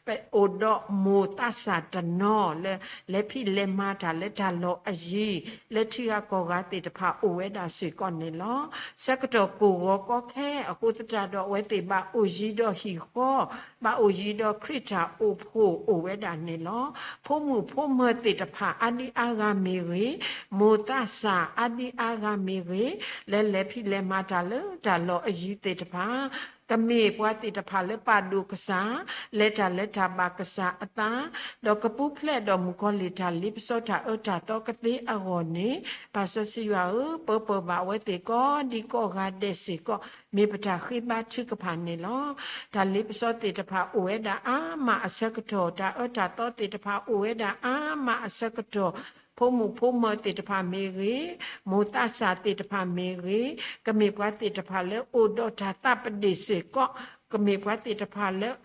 ပအိၣ်ဒီးမိၢ်သးစၢ်တနီၤလၢ လဲၤဖံးလဲၤမၤတၢ်လၢတၢ်လီၢ်အယံၤ လၢထံဂၤကီၢ်ဂၤသ့ၣ်တဖၣ်အိၣ်ဝဲဒၣ်စ့ၢ်ကီးန့ၣ်လီၤ. ဆၢကတီၢ်ကိၢ်ဂီၤကီခဲအဃိသတးဒီး အဝဲသ့ၣ်ဘၣ်အိၣ်ယံၤဒီးဟံၣ်ဃီ, ဘၣ်အိၣ်ယံၤဒီးခရံာ်တၢ်အိၣ်ဖှိၣ်အိၣ်ဝဲဒၣ်န့ၣ်လီၤ. ဖိမုၣ်ဖိမၢၤသ့ၣ်တဖၣ်အါဒံအါဂၤမ့ၢ်ဂ့ၤ, မိၢ်သးစၢ်အါဒံအါဂၤမ့ၢ်ဂ့ၤ, လၢလဲၤဖံးလဲၤမၤတၢ်လၢတၢ်လီၢ်အယံၤသ့ၣ်တဖၣ် ကမ့ၢ်ပှၤသ့ၣ်တဖၣ်လၢပာ်ဒိၣ်ကစၢ်, လဲၤတၢ်လၢတၢ်ဘၣ်ကစၢ်အသး, ဒီးကပူၤဖျဲးဒီးမုၣ်ကီၤလံၢ်တၢ်လ့ပစီတၢ်အၢတၢ်သီကသ့အဂီၢ်န့ၣ်, ပၢ်စီဆှံယွၤဧၢ, ပၢပၢၢ်ဘၣ်အဝဲသ့ၣ်ကိးဒံကိးဂၤဒဲးစ့ၢ်ကီး မ့ၢ်ပတၢ်ဃ့ဘါထုကဖၣ်န့ၣ်လီၤ. တၢ်လ့ပစီသ့ၣ်တဖၣ်အိၣ်ဝဲဒၣ်အါမးအဆၢကတီၢ်, တၢ်အၢတၢ်သီသ့ၣ်တဖၣ်အိၣ်ဝဲဒၣ်အါမးအဆၢကတီၢ်, ဖိမုၣ်ဖိမၢၤသ့ၣ်တဖၣ်မ့ၢ်ဂ့ၤ, မိၢ်သးစၢ်သ့ၣ်တဖၣ်မ့ၢ်ဂ့ၤ, ကမ့ၢ်ပှၤသ့ၣ်တဖၣ်လၢအိၣ်ဒီးတၢ်သးပဒ့ၣ်စ့ၢ်ကီး, ကမ့ၢ်ပှၤသ့ၣ်တဖၣ်လၢ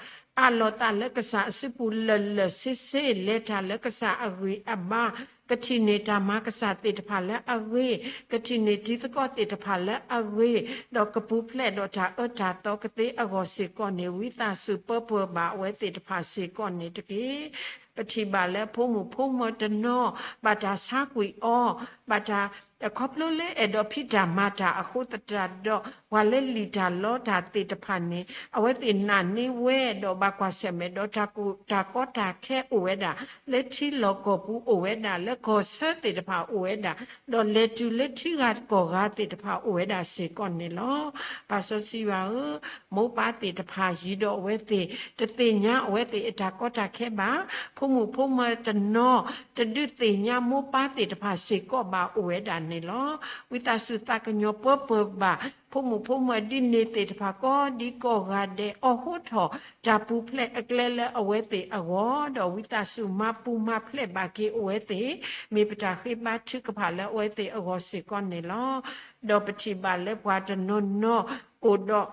အးလီၤသးလၢကစၢ်အစုပူၤလၢာ်လၢာ်ဆ့ဆ့, လဲၤတၢ်လၢကစၢ်အဂံၢ်အဘါ, ကထံၣ်န့ၢ်တၢ်မၤကစၢ်သ့ၣ်တဖၣ်လၢအဂ့ၤ, ကထံၣ်န့ၢ်တံၤသကိးသ့ၣ်တဖၣ်လၢအဂ့ၤ, ဒီးကပူၤဖျဲးဒီးတၢ်အၢတၢ်သီကသ့အဂီၢ်စ့ၢ်ကီးန့ၣ်, ဝံသးစူၤပၢပၢၢ်ဘၣ်အဝဲသ့ၣ်တဖၣ်စ့ၢ်ကီးန့ၣ်တက့ၢ်. ပထံၣ်ဘၣ်လၢဖိမုၣ်ဖိမၢၤတနီၤ ဘၣ်တၢ်ဆါကွံာ်အီၤ, ဘၣ်တၢ် ခီဖျိလၢအဲၣ်ဒိးဖံးတၢ်မၤတၢ်အဃိသတးဒီး ပှၤလၢလံၣ်တၢ်လီတၢ်သ့ၣ်တဖၣ်န့ၣ် အဝဲသ့ၣ်နာ်န့ၢ်ဝဲဒီးဘၣ်ကွၢ်ဆၢၣ်မဲာ်ဒီးတၢ်ကိၢ်တၢ်ကီတၢ်ခဲအိၣ်ဝဲဒၣ်, လၢထံလီၢ်ကီၢ်ပူၤအိၣ်ဝဲဒၣ်, လၢကီၢ်ဆၢသ့ၣ်တဖၣ်အိၣ်ဝဲဒၣ်, ဒီးလဲၤတုၤလၢထံဂၤကီၢ်ဂၤသ့ၣ်တဖၣ်အိၣ်ဝဲဒၣ်စ့ၢ်ကီးန့ၣ်လီၤ. ပၢ်စီဆှံယွၤဧၢ, မိၢ်ပၢ်သ့ၣ်တဖၣ်ယံၤဒီးအဝဲသ့ၣ် တသ့ၣ်ညါအဝဲသ့ၣ်အတၢ်ကီတၢ်ခဲဘၣ်, ဖိမုၣ်ဖိမၢၤတနီၤ တဒုးသ့ၣ်ညါမိၢ်ပၢ်သ့ၣ်တဖၣ်စ့ၢ်ကီးဘၣ်အိၣ်ဝဲဒၣ်န့ၣ်လီၤ. ဝံသးစူၤသးကညီၤပၢပၢၢ်ဘၣ် ဖိမုၣ်ဖိမၢၤဒ်န့ၣ်သ့ၣ်တဖၣ် ကိးဒံကိးဂၤဒဲး အိးထီၣ်တၢ်ပူၤဖျဲးအကျဲလၢအဝဲသ့ၣ်အဂီၢ်, ဒီးဝံသးစူၤမၤပူၤမၤဖျဲးဘၣ်က့ၤအဝဲသ့ၣ်, မ့ၢ်ပတၢ်ဃ့ဘါထုကဖၣ်လၢအဝဲသ့ၣ်အဂီၢ်စ့ၢ်ကီးန့ၣ်လီၤ. ဒီးပထံၣ်ဘၣ်လၢပှၤတနီၤနီၤအိၣ်ဒီး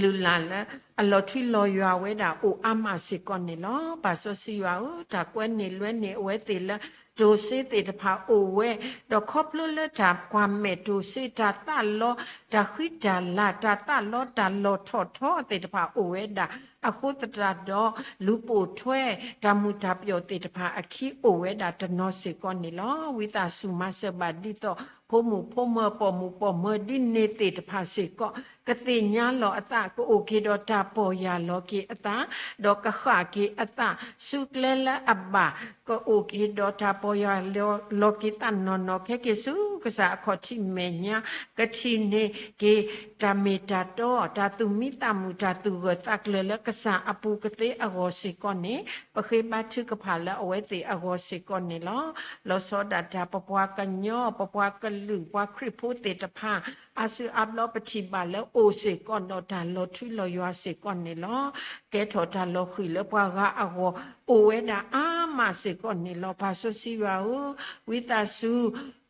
လုၢ်လၢ်လၢ အလီၤထွံလီၤယွၤဝဲဒၣ်အိၣ်အါမးစ့ၢ်ကီးန့ၣ်လီၤ. ပၢ်စီဆှံယွၤဧၢ, တၢ်ကွဲန့ၢ်လွဲန့ၢ်အဝဲသ့ၣ်လၢ တိၢ်စ့သ့ၣ်တဖၣ်အိၣ်ဝဲ, ဒီးခီဖျိလၢတၢ်ကွၢ်မဲာ်တိၢ်စ့ တၢ်သးလီ, တၢ်ဃံတၢ်လၤ, တၢ်သးလီ တၢ်လီၢ်ထီၣ်ထီသ့ၣ်တဖၣ်အိၣ်ဝဲဒၣ်, အဃိသတးဒီး လူၤပိာ်ထွဲ တၢ်မုာ်တၢ်ပျီၣ်သ့ၣ်တဖၣ်အခံအိၣ်ဝဲဒၣ်တနီၤစ့ၢ်ကီးန့ၣ်လီၤ. ဝံသးစူၤမၤစၢၤဘၣ်ဒ်သိး ဖိမုၣ်ဖိမၢၤ ပိာ်မုၣ်ပိာ်မၢၤဒ်န့ၣ်သ့ၣ်တဖၣ်စ့ၢ်ကီး ကသ့ၣ်ညါလီၤအသး ကအိၣ်က့ၤဒီးတၢ်ပီၢ်ယၢ်လီၤက့ၤအသး, ဒီးကဃၣ်က့ၤအသးဆူကျဲလၢအဘၣ်, ကအိၣ်က့ၤဒီးတၢ်ပီၢ်ယၢ်လီၤက့ၤသးနီၢ်နီၢ် ခဲက့ၤဆူကစၢ်အခီၣ်ထံးမဲာ်ညါ, ကထံၣ်န့ၢ်က့ၤတၢ်မ့ၢ်တၢ်တီ, တၢ်သူၣ်မံသးမုာ် တၢ်သူၣ်ဂၢၢ်သးကျၢၤလၢကစၢ်အပူၤကသ့အဂီၢ်စ့ၢ်ကီးန့ၣ် ပဃ့ဘါထုကဖၣ်လၢအဝဲသ့ၣ်အဂီၢ်စ့ၢ်ကီးန့ၣ်လီၤ. လီၤဆီဒၣ်တၢ် ပပှၤကညီ ပပှၤကလုာ် ပှၤခရံာ်ဖိသ့ၣ်တဖၣ် အါစုအါဘျီပထံၣ်ဘၣ်လၢအိၣ်စ့ၢ်ကီးဒီးတၢ်လီၤထွံလီၤယွၤစ့ၢ်ကီးန့ၣ်လီၤ. ကဲထီၣ်တၢ်လီၤဃံၤလၢပှၤဂၤအဂီၢ် အိၣ်ဝဲဒၣ်အါမးစ့ၢ်ကီးန့ၣ်လီၤ. ပၢ်စီဆှံယွၤဧၢ, ဝံသးစူၤ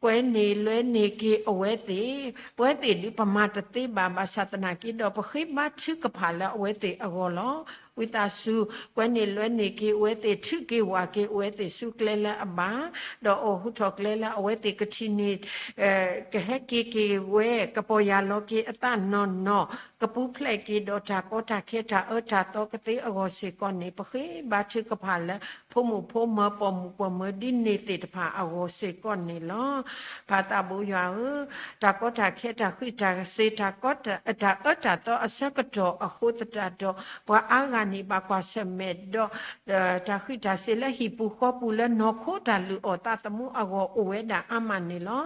ကွဲန့ၢ်လွဲန့ၢ်က့ၤအဝဲသ့ၣ်, ပဝဲသ့ၣ်ဒုးပမၤတသ့ဘၣ် ဘၣ်ဆၣ်သနာ်က့ဒီး ပဃ့ဘါထုကဖၣ်လၢအဝဲသ့ၣ်အဂီၢ်လီၤ. ဝံသးစူၤ ကွဲန့ၢ်လွဲန့ၢ်က့ၤအဝဲသ့ၣ် ထုးက့ၤဝၢ်က့ၤအဝဲသ့ၣ်ဆူကျဲလၢအဘၣ်, ဒီးအိးထီၣ်ကျဲလၢအဝဲသ့ၣ်ကထံၣ်န့ၢ် ကဟဲက့ၤက့ၤဝဲ ကပီၢ်ယၢ်လီၤက့ၤအသးနီၢ်နီၢ်, ကပူၤဖျဲးက့ၤဒီးတၢ်ကီတၢ်ခဲ တၢ်အၢတၢ်သီကသ့အဂီၢ်စ့ၢ်ကီးန့ၣ် ပဃ့ဘါထုကဖၣ်လၢ ဖိမုၣ်ဖိမၢၤ ပိာ်မုၣ်ပိာ်မၢၤဒ်န့ၣ်သ့ၣ်တဖၣ်အဂီၢ်စ့ၢ်ကီးန့ၣ်လီၤ. ပၢ်သးဘိယွၤဧၢ, တၢ်ကီတၢ်ခဲ တၢ်ဃံးတၢ်စ့ၤ တၢ်ကီတၢ် တၢ်အၢတၢ်သီအဆၢကတီၢ်အဃိသတးဒီး ပှၤအါဂၤန့ၣ် ဘၣ်ကွၢ်ဆၢၣ်မဲာ်ဒီး တၢ်ဃံးတၢ်စ့ၤလၢဟံၣ်ပူၤဃီပူၤလၢနီၢ်ခိတၢ်လုၢ်အီၣ်သးသမူအဂီၢ်အိၣ်ဝဲဒၣ်အါမးန့ၣ်လီၤ.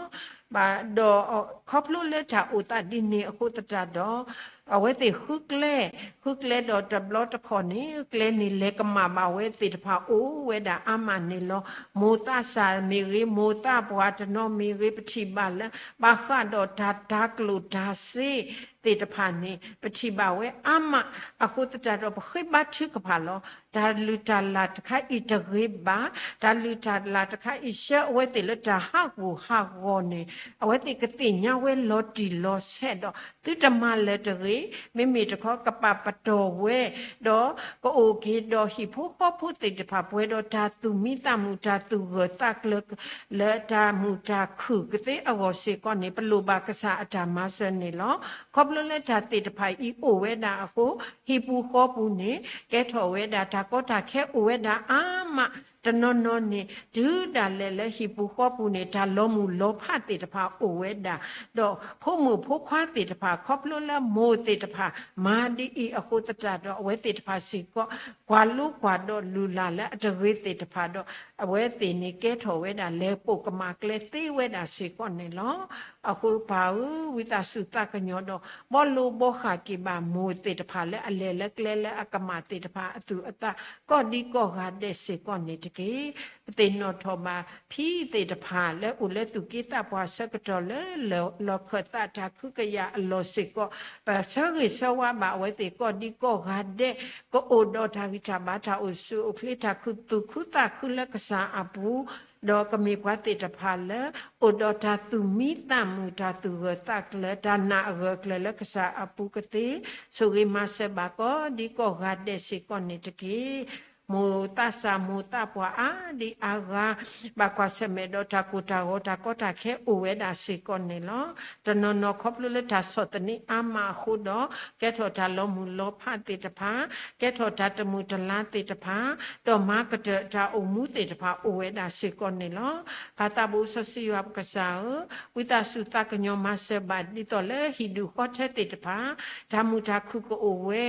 ဘၣ်ဒီး ခီဖျိလၢတၢ်အိၣ်သးဒ်န့ၣ်အဃိသတးဒီး အဝဲသ့ၣ်ဃုကျဲ, ဃုကျဲဒီးတဘျီတခီၣ်န့ၣ် ကျဲန့ၣ်လဲၤကမၣ်ဘၣ်ဝဲသ့ၣ်တဖၣ်အိၣ်ဝဲဒၣ်အါမးန့ၣ်လီၤ. မိၢ်သးစၢ်မ့ၢ်ဂ့ၤ, မိၢ်သးပှၢ်တနီၤမ့ၢ်ဂ့ၤ, ပထံၣ်ဘၣ်လၢ ဘၣ်ဃးဒီးတၢ်တၤကျိၣ်တၤစ့သ့ၣ်တဖၣ်န့ၣ် ပထံၣ်ဘၣ်ဝဲအါမး အဃိသတးဒီး ပဃ့ဘါထုကဖၣ်လီၤ. တၢ်လုၢ်တၢ်လၢ်တခါအံၤတဂ့ၤဘၣ်, တၢ်လုၢ်တၢ်လၢ်တခါအံၤ ဆှၢအဝဲသ့ၣ်လၢတၢ်ဟးဂူာ်ဟးဂီၤန့ၣ် အဝဲသ့ၣ်ကသ့ၣ်ညါဝဲလီၤတံၢ်လီၤဆဲးဒီး သုတမၤလၢၤတဂ့ၤ, မ့မ့ၢ်တခီ ကပာ်ပတီၢ်ဝဲ ဒီးကအိၣ်က့ၤဒီးဟံၣ်ဖိဃီဖိသ့ၣ်တဖၣ် ပှဲၤဒီးတၢ်သူၣ်မံသးမုာ် တၢ်သူၣ်ဂၢၢ်သးကျၢၤ လၢတၢ်မုာ်တၢ်ခုၣ်ကသ့အဂီၢ်စ့ၢ်ကီးန့ၣ် ပလိၣ်ဘၣ်ကစၢ်အတၢ်မၤစၢၤန့ၣ်လီၤ. ခီဖျိလၢတၢ်သ့ၣ်တဖၣ်အံၤအိၣ်ဝဲဒၣ်အဃိ ဟံၣ်ပူၤဃီပူၤန့ၣ် ကဲထီၣ်ဝဲဒၣ်တၢ်ကီတၢ်ခဲအိၣ်ဝဲဒၣ်အါမး တနီၤနီၤန့ၣ် တုၤဒၣ်လဲာ်လၢဟံၣ်ပူၤဃီပူၤန့ၣ် တၢ်လီၤမုၢ်လီၤဖးသ့ၣ်တဖၣ်အိၣ်ဝဲဒၣ်, ဒီးဖိမုၣ်ဖိခွါသ့ၣ်တဖၣ် ခီဖျိလၢမိၢ်သ့ၣ်တဖၣ် မၤဒ်အံၤအဃိသတးဒီး အဝဲသ့ၣ်တဖၣ်စ့ၢ်ကီး ကွၢ်လိကွၢ်ဒီးလုၢ်လၢ်လၢအတဂ့ၤသ့ၣ်တဖၣ်ဒီး အဝဲသ့ၣ်န့ၣ်ကဲထီၣ်ဝဲဒၣ် လဲၤပိာ်ကမၣ်ကျဲသ့ဝဲဒၣ်စ့ၢ်ကီးန့ၣ်လီၤ. အဃိပၢ်ဧၢ, ဝံသးစူၤသးကညီၤဒီး ဘှီလိဘှီဃၣ်က့ၤဘၣ်မိၢ်သ့ၣ်တဖၣ်လၢအလဲၤလၢကျဲလၢအကမၣ်သ့ၣ်တဖၣ်အသူၣ်အသး ကိးဒံကိးဂၤဒဲးစ့ၢ်ကီးန့ၣ်တက့ၢ်. ပသ့ၣ်နီၣ်ထီၣ်ဘၣ်ဖံသ့ၣ်တဖၣ်လၢအိၣ်လၢသူၣ်က့သးပှၢ်ဆၢကတီၢ်လၢ လီၢ်ခၢၣ်သးတၢ်ခုကယာ်အလီၢ်စ့ၢ်ကီး ပဆၢဂ့ၤဆၢဝါဘၣ်အဝဲသ့ၣ်ကိးဒံကိးဂၤဒဲး ကအိၣ်ဒီးတၢ်ဂံၢ်တၢ်ဘါ တၢ်အိၣ်ဆူၣ်အိၣ်ချ့ တၢ်သူၣ်ခုသးခုလၢကစၢ်အပူၤ ဒီးကမ့ၢ်ပှၤသ့ၣ်တဖၣ်လၢ အိၣ်ဒီးတၢ်သူၣ်မံသးမုာ် တၢ်သူၣ်ဂၢၢ်သးကျၢၤ တၢ်နာ်အဂၢၢ်အကျၢၤလၢကစၢ်အပူၤကသ့ ဆိၣ်ဂ့ၤမၤစၢၤဘၣ်ကိးဒံကိးဂၤဒဲးစ့ၢ်ကီးန့ၣ်တက့ၢ်. မိၢ်သးစၢ်မိၢ်သးပှၢ်အါဒံအါဂၤ ဘၣ်ကွၢ်ဆၢၣ်မဲာ်ဒီးတၢ်ကိၢ်တၢ်ဂီၤ တၢ်ကီတၢ်ခဲအိၣ်ဝဲဒၣ်စ့ၢ်ကီးန့ၣ်လီၤ. တနီၤနီၤခီဖျိလၢတၢ်ဆီၣ်သနံးအါမးအဃိဒီး ကဲထီၣ်တၢ်လီၤမုၢ်လီၤဖးသ့ၣ်တဖၣ် ကဲထီၣ်တၢ်တမုာ်တလၤသ့ၣ်တဖၣ် ဒီးမၤကတၢၢ်တၢ်အိၣ်မူသ့ၣ်တဖၣ်အိၣ်ဝဲဒၣ်စ့ၢ်ကီးန့ၣ်လီၤ. ပၢ်သးဘိစီဆှံယွၤပကစၢ်ဧၢ, ဝံသးစူၤသးကညီၤမၤစၢၤဘၣ် ဒ်သိးလၢဟံၣ်ဒူၣ်ဃီထဲသ့ၣ်တဖၣ် တၢ်မုာ်တၢ်ခုၣ်ကအိၣ်ဝဲ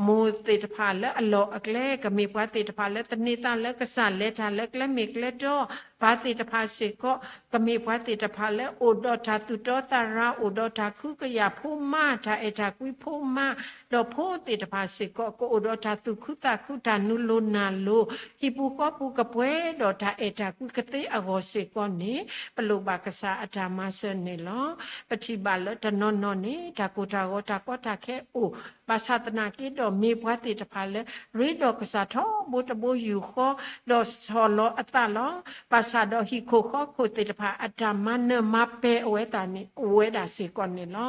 မိၢ်သ့ၣ်တဖၣ်လၢအလီၢ်အကျဲ ကမ့ၢ်ပှၤသ့ၣ်တဖၣ်လၢသန့ၤသးလၢကစၢ် လဲၤတၢ်လၢကျဲမ့ၢ်ကျဲတီ ပၢ်သ့ၣ်တဖၣ်စ့ၢ်ကီး ကမ့ၢ်ပှၤသ့ၣ်တဖၣ်လၢအိၣ်ဒီးတၢ်သူၣ်တီသးရၤ, အိၣ်ဒီးတၢ်ကဟုကယာ်ဖိမး, တၢ်အဲၣ်တၢ်ကွံဖိမး, ဒီးဖိသ့ၣ်တဖၣ်စ့ၢ်ကီး ကအိၣ်ဒီးတၢ်သူၣ်ခုသးခု, တၢ်နုာ်လီၤနၢ်လီၤ, ဟံၣ်ပူၤဃီပူၤကပှဲၤဒီးတၢ်အဲၣ်တၢ်ကွံကသ့အဂီၢ်စ့ၢ်ကီးန့ၣ် ပလိၣ်ဘၣ်ကစၢ်အတၢ်မၤစၢၤန့ၣ်လီၤ. ပထံၣ်ဘၣ်လၢတနီၤနီၤန့ၣ် တၢ်ကိၢ်တၢ်ဂီၤတၢ်ကီတၢ်ခဲအိၣ်, ဘၣ်ဆၣ်သနာ်က့ဒီးမ့ၢ်ပှၤသ့ၣ်တဖၣ်လၢ ရ့ဒီးကစၢ်ထီဘိတဘိယူၢ်ဃီ, ဒီးဆီၣ်လီၤအသးလီၤ. ဘၣ်ဆၣ်ဒီးဟံၣ်ခိၣ်ဃီခိၣ်သ့ၣ်တဖၣ် အတၢ်မၤနၢၤမၤပဲာ်အဝဲသ့ၣ်န့ၣ် အိၣ်ဝဲဒၣ်စ့ၢ်ကီးန့ၣ်လီၤ.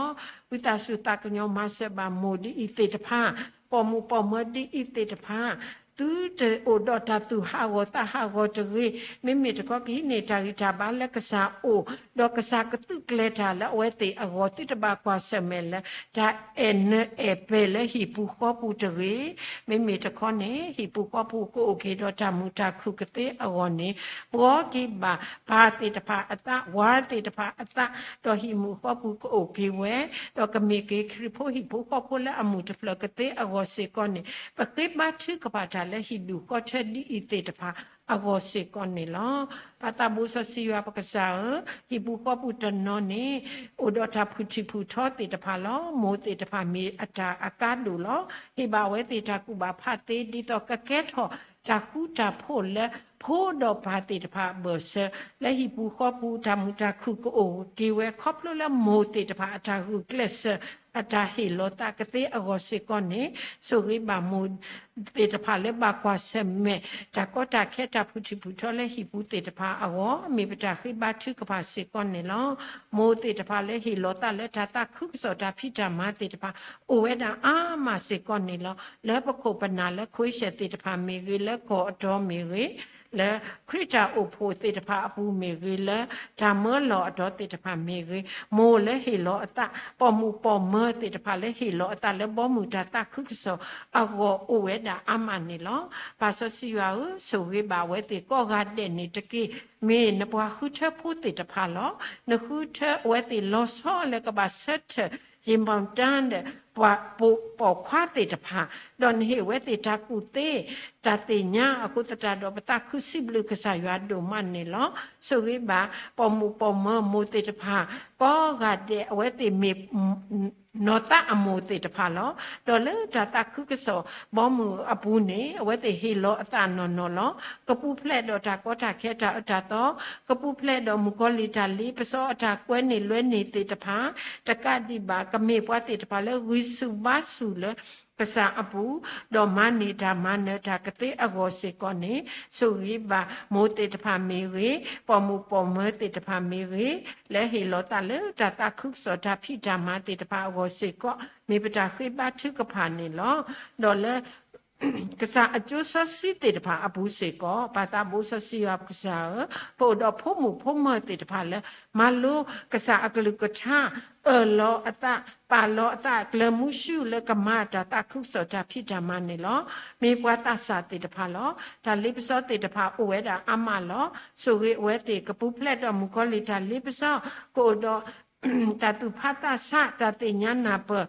ဝံသးစူၤသးကညီၤမၤစၢၤဘၣ်မိၢ်ဒ်အံၤသ့ၣ်တဖၣ်, ပိာ်မုၣ်ပိာ်မၢၤဒ်အံၤသ့ၣ်တဖၣ် သုတအိၣ်ဒီးတၢ်သူၣ်ဟးဂီၤသးဟးဂီၤတဂ့ၤ, မ့မ့ၢ်တခီကဟံးန့ၢ်တၢ်ဂံၢ်တၢ်ဘါလၢကစၢ်အိၣ်, ဒီးကစၢ်ကသုးကျဲၤတၢ်လၢအဝဲသ့ၣ်အဂီၢ် သုတဘၣ်ကွၢ်ဆၢၣ်မဲာ်လၢ တၢ်အဲၣ်နၢၤအဲၣ်ပဲာ်လၢဟံၣ်ပူၤဃီပူၤတဂ့ၤ. မ့မ့ၢ်တခီန့ၣ် ဟံၣ်ပူၤဃီပူၤကအိၣ်က့ၤဒီးတၢ်မုာ်တၢ်ခုၣ်ကသ့အဂီၢ်န့ၣ် ဘှီက့ၤဘၣ်ပၢ်သ့ၣ်တဖၣ်အသး, ဝၤသ့ၣ်တဖၣ်အသး, ဒီးဟံၣ်မုာ်ဃီပူၤကအိၣ်က့ၤဝဲ, ဒီးကမ့ၢ်က့ၤခရံာ်ဖိဟံၣ်ဖိဃီဖိလၢအမုာ်တဖျၢၣ်ကသ့အဂီၢ်စ့ၢ်ကီးန့ၣ် ပဃ့ဘါထုကဖၣ်တၢ်လၢဟံၣ်ဒူၣ်ဃီထၢဒ်အံၤသ့ၣ်တဖၣ်အဂီၢ်စ့ၢ်ကီးန့ၣ်လီၤ. ပၢ်သးဘိစီဆှံယွၤပကစၢ်ဧၢ, ဟံၣ်ပူၤဃီပူၤတနီၤန့ၣ် အိၣ်ဒီးတၢ်ဖုၣ်ထံၣ်ဖုၣ်ထီသ့ၣ်တဖၣ်လီၤ. မိၢ်သ့ၣ်တဖၣ်မ့ၢ်အတၢ်အကါဒိၣ်လီၤ. ဟ့ၣ်ဘၣ်အဝဲသ့ၣ်တၢ်ကူၣ်ဘၣ်ဖးသ့ ဒ်သိးကကဲထီၣ်တၢ်ဃူတၢ်ဖိးလၢ ဖိဒီးပၢ်သ့ၣ်တဖၣ်အဘၢၣ်စၢၤ လၢဟံၣ်ပူၤဃီပူၤ တၢ်မုာ်တၢ်ခုၣ်ကအိၣ်က့ၤဝဲ ခီဖျိလၢမိၢ်သ့ၣ်တဖၣ်အတၢ်ဂုာ်ကျဲးစၢး အတၢ်ဟ့ၣ်လီၤသးကသ့အဂီၢ်စ့ၢ်ကီးန့ၣ် ဆိၣ်ဂ့ၤဘၣ်မိၢ်သ့ၣ်တဖၣ်လၢဘၣ်ကွၢ်ဆၢၣ်မဲာ် တၢ်ကီတၢ်ခဲတၢ်ဖုၣ်ထံၣ်ဖုၣ်ထီလၢဟံၣ်ပူၤသ့ၣ်တဖၣ်အဂီၢ် မ့ၢ်ပတၢ်ဃ့ဘါထုကဖၣ်စ့ၢ်ကီးန့ၣ်လီၤ. မိၢ်သ့ၣ်တဖၣ်လၢဟ့ၣ်လီၤသးလၢတၢ်သးခုကစီၣ်တၢ်ဖံးတၢ်မၤသ့ၣ်တဖၣ် အိၣ်ဝဲဒၣ်အါမးစ့ၢ်ကီးန့ၣ်လီၤ. လၢပခိၣ်ပနၢ်လၢခွ့ရှၢၣ်သ့ၣ်တဖၣ်မ့ၢ်ဂ့ၤ, လၢကီၢ်အတီမ့ၢ်ဂ့ၤ, လၢခရံာ်တၢ်အိၣ်ဖှိၣ်သ့ၣ်တဖၣ်အပူၤမ့ၢ်ဂ့ၤ, လၢတၢ်မၢလီၤအတီသ့ၣ်တဖၣ်မ့ၢ်ဂ့ၤ, မိၢ်လၢဟ့ၣ်လီၤအသး, ပိာ်မုၣ်ပိာ်မၢၤသ့ၣ်တဖၣ်လၢဟ့ၣ်လီၤအသးလၢဘီမုၢ်တၢ်သးခုကစီၣ်အဂီၢ်အိၣ်ဝဲဒၣ်အါမးန့ၣ်လီၤ. ပၢ်စီဆှံယွၤဧၢ, ဆိၣ်ဂ့ၤဘၣ်အဝဲသ့ၣ်ကိးဂၤဒဲးန့ၣ်တက့ၢ်. မ့ၢ်နပှၤဃုထၢဖိသ့ၣ်တဖၣ်လီၤ. နဃုထၢအဝဲသ့ၣ်လီၤဆီလၢကဘၣ်ဆၢထၢၣ် ယံာ်မီၣ်တၢၣ်ဒီး ပှၤပိာ်ခွါသ့ၣ်တဖၣ်, ဒီးနဟ့ၣ်ဝဲသ့ၣ်တၢ်ကူၣ်သ့ တၢ်သ့ၣ်ညါအဃိသတးဒီး ပသးခုစံးဘျုးကစၢ်ယွၤဒိၣ်မးန့ၣ်လီၤ. ဆိၣ်ဂ့ၤဘၣ် ပိာ်မုၣ်ပိာ်မၢၤမိၢ်သ့ၣ်တဖၣ်, ကိးဂၤဒဲးအဝဲသ့ၣ်မ့ၢ် နီၢ်သးအမိၢ်သ့ၣ်တဖၣ်လီၤ. ဒီးလၢတၢ်သးခုကစီၣ် ဘီမုၢ်အပူၤန့ၣ် အဝဲသ့ၣ်ဟ့ၣ်လီၤအသးနီၢ်နီၢ်လီၤ. ကပူၤဖျဲးဒီးတၢ်ကီတၢ်ခဲတၢ်အၢတၢ်သီ, ကပူၤဖျဲးဒီးမုၣ်ကီၤလံၢ်တၢ်လ့ပစီအတၢ်ကွဲန့ၢ်လွဲန့ၢ်သ့ၣ်တဖၣ်, တကးဒံးဘၣ် ကမ့ၢ်ပှၤသ့ၣ်တဖၣ်လၢဂံၢ်ဆူၣ်ဘါဆူၣ်လၢ ကစၢ်အပူၤ, ဒီးမၤန့ၢ်တၢ်မၤနၢၤတၢ်ကသ့အဂီၢ်စ့ၢ်ကီးန့ၣ်, ဆိၣ်ဂ့ၤဘၣ်မိၢ်သ့ၣ်တဖၣ်မ့ၢ်ဂ့ၤ, ပိာ်မုၣ်ပိာ်မၢၤသ့ၣ်တဖၣ်မ့ၢ်ဂ့ၤ, လၢဟ့ၣ်လီၤသးလၢတၢ်သးခုကစီၣ်တၢ်ဖံးတၢ်မၤသ့ၣ်တဖၣ်အဂီၢ်စ့ၢ်ကီး မ့ၢ်ပတၢ်ဃ့ဘါထုကဖၣ်န့ၣ်လီၤ. ဒီးလၢ ကစၢ်အကၠိစီဆှံသ့ၣ်တဖၣ်အပူၤစ့ၢ်ကီး, ပၢ်သးဘိစီဆှံယွၤပကစၢ်ဧၢ, ပအိၣ်ဒီးဖိမုၣ်ဖိမၢၤသ့ၣ်တဖၣ်လၢ မၤလိကစၢ်အကလုၢ်ကထါ, အၢၣ်လီၤအသး, ပာ်လီၤအသးကျၢၤမူဆူၣ်လၢကမၤတၢ်သးခုကစီၣ်တၢ်ဖံးတၢ်မၤန့ၣ်လီၤ. မ့ၢ်ပှၤသးစၢ်သ့ၣ်တဖၣ်လီၤ. တၢ်လ့ပစီသ့ၣ်တဖၣ်အိၣ်ဝဲဒၣ်အါမးလီၤ. ဆိၣ်ဂ့ၤအဝဲသ့ၣ်ကပူၤဖျဲးဒီးမုၣ်ကီၤလံၢ်တၢ်လ့ပစီ, ကအိၣ်ဒီး တၢ်သူၣ်ဖးသးဆး တၢ်သ့ၣ်ညါနၢ်ပၢၢ်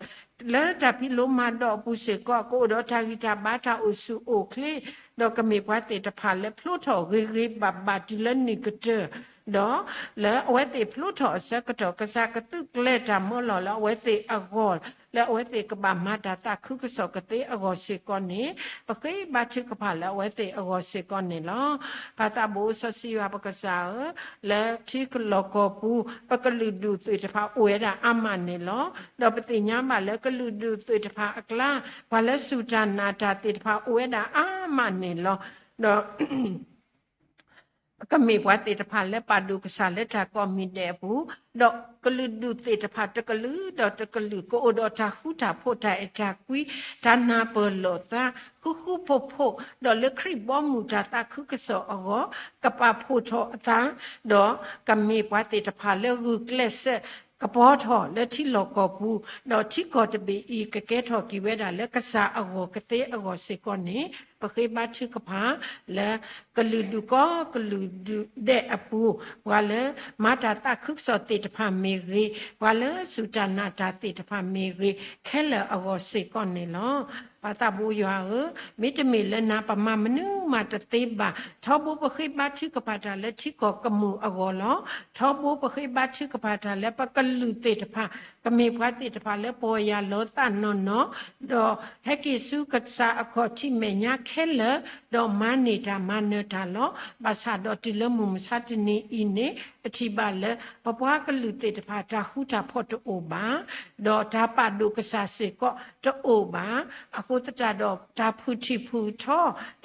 လၢတၢ်ဖံးလိမၤဒိးအပူၤစ့ၢ်ကီး, ကအိၣ်ဒီးတၢ်ဂံၢ်တၢ်ဘါတၢ်အိၣ်ဆူၣ်အိၣ်ချ့, ဒီးကမ့ၢ်ပှၤသ့ၣ်တဖၣ်လၢဖျိထီၣ်ဂ့ၤဂ့ၤဘၣ်ဘၣ်တုၤလၢနံၣ်ကတၢၢ်, ဒီးလၢအဝဲသ့ၣ်ဖျိထီၣ်အဆၢကတီၢ် ကစၢ်ကသုးကျဲၤတၢ်မၢလီၤလၢအဝဲသ့ၣ်အဂီၢ်, လၢအဝဲသ့ၣ်ကဘၣ်မၤတၢ်သးခုကစီၣ်ကသ့အဂီၢ်စ့ၢ်ကီးန့ၣ်, ပဃ့ဘါထုကဖၣ်လၢအဝဲသ့ၣ်အဂီၢ်စ့ၢ်ကီးန့ၣ်လီၤ. ပၢ်သးဘိစီဆှံယွၤပကစၢ်ဧၢ, လၢထံလီၢ်ကီၢ်ပူၤ ပကလုာ်ဒူၣ်သ့ၣ်တဖၣ်အိၣ်ဝဲဒၣ်အါမးန့ၣ်လီၤ. ဒီးပသ့ၣ်ညါဘၣ်လၢကလုာ်ဒူၣ်သ့ၣ်တဖၣ်အကျါ, ပှၤလၢစူၢ်တၢ်နာ်တၢ်သ့ၣ်တဖၣ်အိၣ်ဝဲဒၣ်အါမးန့ၣ်လီၤ. ဒီး ကမ့ၢ်ပှၤသ့ၣ်တဖၣ်လၢပာ်ဒိၣ်ကစၢ်လၢတၢ်ကိးမံၤဒဲးအပူၤ, ဒီးကလုာ်ဒူၣ်သ့ၣ်တဖၣ်တကလုာ်ဒီးတကလုာ် ကအိၣ်ဒီးတၢ်ဃူတၢ်ဖိး တၢ်အဲၣ်တၢ်ကွံ တၢ်နၢ်ပၢၢ်လိာ်သး ဃူဃူဖိးဖိး, ဒီးလၢခရံာ်ဘီမုၢ်တၢ်သးခုကစီၣ်အဂီၢ် ကပာ်ဖှိၣ်ထီၣ်အသး, ဒီးကမ့ၢ်ပှၤသ့ၣ်တဖၣ်လၢဂုာ်ကျဲးစၢး ကပီၤထီၣ်လၢထံလီၢ်ကီၢ်ပူၤ, ဒီးထံကီၢ်တဘ့ၣ်အံၤ ကကဲထီၣ်က့ၤဝဲဒၣ်လၢကစၢ်အဂီၢ်ကသ့အဂီၢ်စ့ၢ်ကီးန့ၣ်, ပဃ့ဘါထုကဖၣ်လၢ ကလုာ်ဒူၣ်ကိးကလုာ်ဒူၣ်ဒဲးအပူၤ, ပှၤလၢမၤတၢ်သးခုကစီၣ်သ့ၣ်တဖၣ်မ့ၢ်ဂ့ၤ, ပှၤလၢစူၢ်တၢ်နာ်တၢ်သ့ၣ်တဖၣ်မ့ၢ်ဂ့ၤ, ခဲလၢာ်အဂီၢ်စ့ၢ်ကီးန့ၣ်လီၤ. ပၢ်သးဘိယွၤဧၢ, မ့တမ့ၢ်လၢနၤ ပမၤမနုၤမးတသ့ဘၣ်. ထီဘိပဃ့ဘါထုကဖၣ်တၢ်လၢထံကီၢ်ကမူၣ်အဂီၢ်လီၤ. ထီဘိပဃ့ဘါထုကဖၣ်တၢ်လၢပကလုာ်သ့ၣ်တဖၣ်, ကမ့ၢ်ပှၤသ့ၣ်တဖၣ်လၢပီၢ်ယၢ်လီၤသးနီၢ်နီၢ်, ဒီးဟဲက့ၤဆူကစၢ်အခီၣ်ထံးမဲာ်ညါခဲလၢာ်, ဒီးမၤန့ၢ်တၢ်မၤနၢၤတၢ်လီၤ. ဘၣ်ဆၣ်ဒီးတုၤလၢမုၢ်မဆါတနံၤအံၤန့ၣ် ပထံၣ်ဘၣ်လၢ ပပှၤကလုာ်သ့ၣ်တဖၣ် တၢ်ဃူတၢ်ဖိးတအိၣ်ဘၣ်, ဒီးတၢ်ပာ်ဒိၣ်ကစၢ်စ့ၢ်ကီးတအိၣ်ဘၣ်. အဃိသတးဒီး တၢ်ဖုၣ်ထံၣ်ဖုၣ်ထီ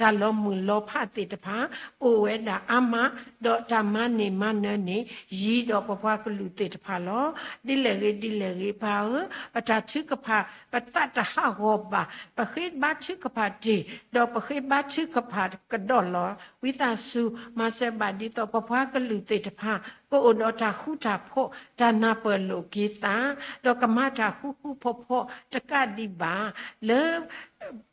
တၢ်လီၤမုၢ်လီၤဖးသ့ၣ်တဖၣ် အိၣ်ဝဲဒၣ်အါမး, ဒီးတၢ်မၤန့ၢ်မၤနၢၤန့ၣ် ယံၤဒီးပပှၤကလုာ်သ့ၣ်တဖၣ်လီၤ. ဒ်လဲၣ်ဂ့ၤဒ်လဲၣ်ဂ့ၤ ပၢ်ဧၢ, ပတၢ်ထုကဖၣ် ပသးတဟးဂီၤဘၣ်. ပဃ့ဘါထုကဖၣ်တ့ၢ်, ဒီးပဃ့ဘါထုကဖၣ်ကဒီးလီၤ. ဝံသးစူၤ မၤစၢၤဘၣ်ဒ်သိး ပပှၤကလုာ်သ့ၣ်တဖၣ် ကအိၣ်ဒီးတၢ်ဃူတၢ်ဖိး, တၢ်နၢ်ပၢၢ်လိာ်က့ၤသး, ဒီးကမၤတၢ်ဃူဃူဖိးဖိးတကးဒံးဘၣ်, လၢ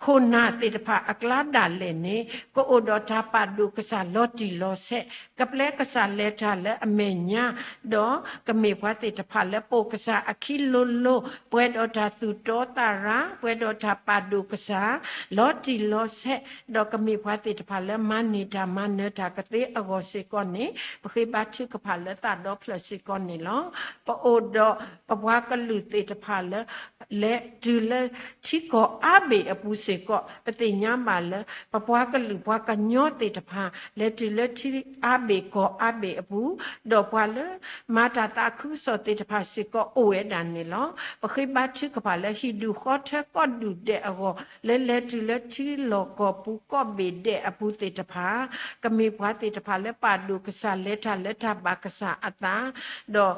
ခိၣ်နၢ်သ့ၣ်တဖၣ်အကျါဒၣ်လဲာ်န့ၣ် ကအိၣ်ဒီးတၢ်ပာ်ဒိၣ်ကစၢ်လီၤတံၢ်လီၤဆဲး, ကပျဲကစၢ်လဲၤတၢ်လၢအမဲာ်ညါ, ဒီးကမ့ၢ်ပှၤသ့ၣ်တဖၣ်လၢပိာ်ကစၢ်အခံလိၤလိၤ, ပှဲၤဒီးတၢ်သူၣ်တီသးရၤ, ပှဲၤဒီးတၢ်ပာ်ဒိၣ်ကစၢ် လီၤတံၢ်လီၤဆဲး, ဒီးကမ့ၢ်ပှၤသ့ၣ်တဖၣ်လၢမၤန့ၢ်တၢ်မၤနၢၤတၢ်ကသ့အဂီၢ်စ့ၢ်ကီးန့ၣ် ပဃ့ဘါထုကဖၣ်လၢသးဒီဖျၢၣ်စ့ၢ်ကီးန့ၣ်လီၤ. ပအိၣ်ဒီးပပှၤကလုာ်သ့ၣ်တဖၣ်လၢ လဲၤတုၤလၢထံကီၢ်အါဘ့ၣ်အပူၤစ့ၢ်ကီး, ပသ့ၣ်ညါဘၣ်လၢ ပပှၤကလုာ်ပှၤကညီသ့ၣ်တဖၣ် လဲၤတုၤလၢထံအါဘ့ၣ်ကီၢ်အါဘ့ၣ်အပူၤ, ဒီးပှၤလၢမၤတၢ်သးခုကစီၣ်သ့ၣ်တဖၣ်စ့ၢ်ကီးအိၣ်ဝဲဒၣ်န့ၣ်လီၤ. ပဃ့ဘါထုကဖၣ်လၢဟံၣ်ဒူၣ်ဃီထၢကီၢ်ဒူၣ်ဒဲးအဂီၢ်, လၢလဲၤတုၤလၢထံလီၢ်ကီၢ်ပူၤကီၢ်ဘ့ၣ်ဒဲးအပူၤသ့ၣ်တဖၣ်, ကမ့ၢ်ပှၤသ့ၣ်တဖၣ်လၢပာ်ဒိၣ်ကစၢ်လဲၤတၢ်လၢတၢ်ဘၣ်ကစၢ်အသး, ဒီး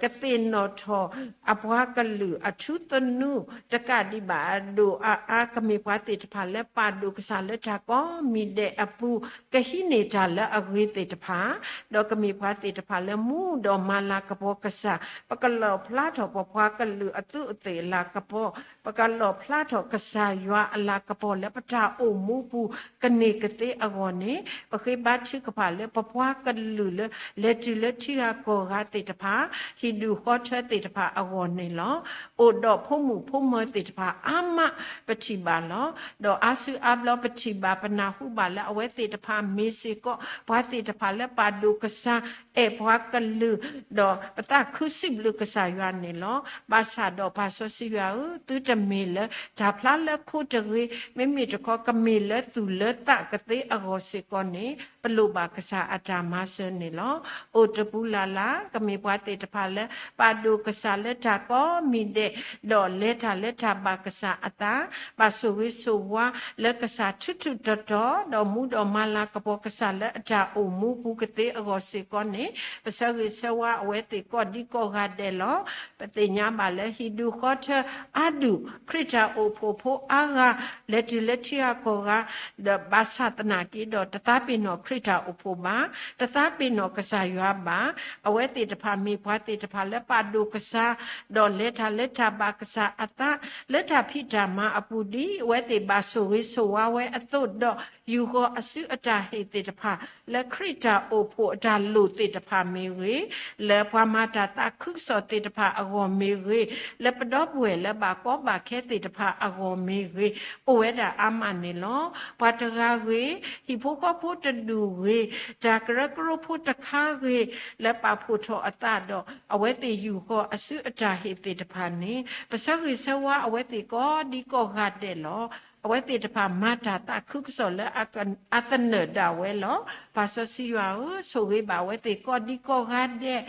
ကသ့ၣ်နီၣ်ထီၣ်အပှၤကလုာ်အထူသနူ တကးဒံးဘၣ်အဒိၣ်အါအါ ကမ့ၢ်ပှၤသ့ၣ်တဖၣ်လၢပာ်ဒိၣ်ကစၢ်လၢတၢ်ကိးမံၤဒဲးအပူၤ ကဟံးန့ၢ်တၢ်လၢအဂ့ၤသ့ၣ်တဖၣ်, ဒီးကမ့ၢ်ပှၤသ့ၣ်တဖၣ်လၢမူဒီးမၤလၤကပီၤကစၢ်, ပကလီၣ်ဖျါထီၣ်ပပှၤကလုာ်အသူးအသ့ၣ်အလၤကပီၤ, ပကလီၣ်ဖျါထီၣ်ကစၢ်ယွၤအလၤကပီၤလၢပတၢ်အိၣ်မူပူၤကန့ၢ်ကသ့အဂီၢ်န့ၣ် ပဃ့ဘါထုကဖၣ်လၢပပှၤကလုာ်လၢ လဲၤတုၤလၢထံဂၤကီၢ်ဂၤသ့ၣ်တဖၣ်, ဟံၣ်ဒူၣ်ဃီထၢသ့ၣ်တဖၣ်အဂီၢ်န့ၣ်လီၤ. အိၣ်ဒီးဖိမုၣ်ဖိမၢၤသ့ၣ်တဖၣ်အါမးပထံၣ်ဘၣ်လီၤ. ဒီးအါစုအါဘျီပထံၣ်ဘၣ်ပနၢ်ဟူဘၣ်လၢအဝဲသ့ၣ်တဖၣ်မ့ၢ်စ့ၢ်ကီး ပှၤသ့ၣ်တဖၣ်လၢပာ်ဒိၣ်ကစၢ် အဲၣ်ပှၤကလုာ်, ဒီးပသးခုစံးဘျုးကစၢ်ယွၤန့ၣ်လီၤ. ဘၣ်ဆၣ်ဒီးပၢ်စီဆှံယွၤဧၢ, သုတမ့ၢ်လၢတၢ်ဖျါလၢခိတဂ့ၤ, မ့မ့ၢ်တခီကမ့ၢ်လၢသူၣ်လၢသးကသ့အဂီၢ်စ့ၢ်ကီးန့ၣ် ပလိၣ်ဘၣ်ကစၢ်အတၢ်မၤစၢၤန့ၣ်လီၤ. အိၣ်တပူၤလၢ်လၢ် ကမ့ၢ်ပှၤသ့ၣ်တဖၣ်လၢ ပာ်ဒိၣ်ကစၢ်လၢတၢ်ကိးမံၤဒဲး, ဒီးလဲၤတၢ်လၢတၢ်ဘၣ်ကစၢ်အသး, ဘၣ်ဆိၣ်ဂ့ၤဆိၣ်ဝါလၢကစၢ်ထူထူတီတီ, ဒီးမူဒီးမၤလၤကပီၤကစၢ်လၢအတၢ်အိၣ်မူပူၤကသ့အဂီၢ်စ့ၢ်ကီးန့ၣ် ပဆၢဂ့ၤဆၢဝါအဝဲသ့ၣ်ကိးဒံကိးဂၤဒဲးလီၤ. ပသ့ၣ်ညါဘၣ်လၢဟံၣ်ဒူၣ်ဃီထၢအါဒူၣ် ခရံာ်တၢ်အိၣ်ဖှိၣ်ဖိအါဂၤ လဲၤတုၤလၢထံဂၤကီၢ်ဂၤ, ဒီးဘၣ်ဆၣ်သနာ်က့ဒီး တသးပ့ၤနီၣ်ခရံာ်တၢ်အိၣ်ဖှိၣ်ဘၣ်, တသးပ့ၤနီၣ်ကစၢ်ယွၤဘၣ်. အဝဲသ့ၣ်တဖၣ်မ့ၢ်ပှၤသ့ၣ်တဖၣ်လၢပာ်ဒိၣ်ကစၢ်, ဒီးလဲၤတၢ်လၢတၢ်ဘၣ်ကစၢ်အသး, လၢတၢ်ဖံးတၢ်မၤအပူၤဒ်အဝဲသ့ၣ်ဘၣ်ဆိၣ်ဂ့ၤဆိၣ်ဝါဝဲအသိးဒီး ယူာ်ဃီၤအစုအတၢ်ဟ့ၣ်သ့ၣ်တဖၣ် လၢခရံာ်တၢ်အိၣ်ဖှိၣ်အတၢ်လိၣ်သ့ၣ်တဖၣ်မ့ၢ်ဂ့ၤ, လၢပှၤမၤတၢ်သးခုကစီၣ်သ့ၣ်တဖၣ်အဂီၢ်မ့ၢ်ဂ့ၤ, လၢပဒီပုၢ်ဝဲၢ်လၢဘၣ်ကီဘၣ်ခဲသ့ၣ်တဖၣ်အဂီၢ်မ့ၢ်ဂ့ၤ, အိၣ်ဝဲဒၣ်အါမးန့ၣ်လီၤ. ပှၤတဂၤဂ့ၤ, ဟံၣ်ဖိဃီဖိတဒူၣ်ဂ့ၤ, တၢ်ကရၢကရိဖိတခါဂ့ၤ, လၢပာ်ဖှိၣ်ထီၣ်အသးဒီး အဝဲသ့ၣ်ယူာ်ဃီၤအစုအတၢ်ဟ့ၣ်သ့ၣ်တဖၣ်န့ၣ် ပဆၢဂ့ၤဆၢဝါအဝဲသ့ၣ်ကိးဒံကိးဂၤဒဲးလီၤ. အဝဲသ့ၣ်တဖၣ်မၤတၢ်သးခုကစီၣ်လၢအသနၢၣ်ဒၣ်ဝဲလီၤ. ပၢ်စီဆှံယွၤဧၢ, ဆိၣ်ဂ့ၤဘၣ်အဝဲသ့ၣ်ကိးဒံကိးဂၤဒဲး,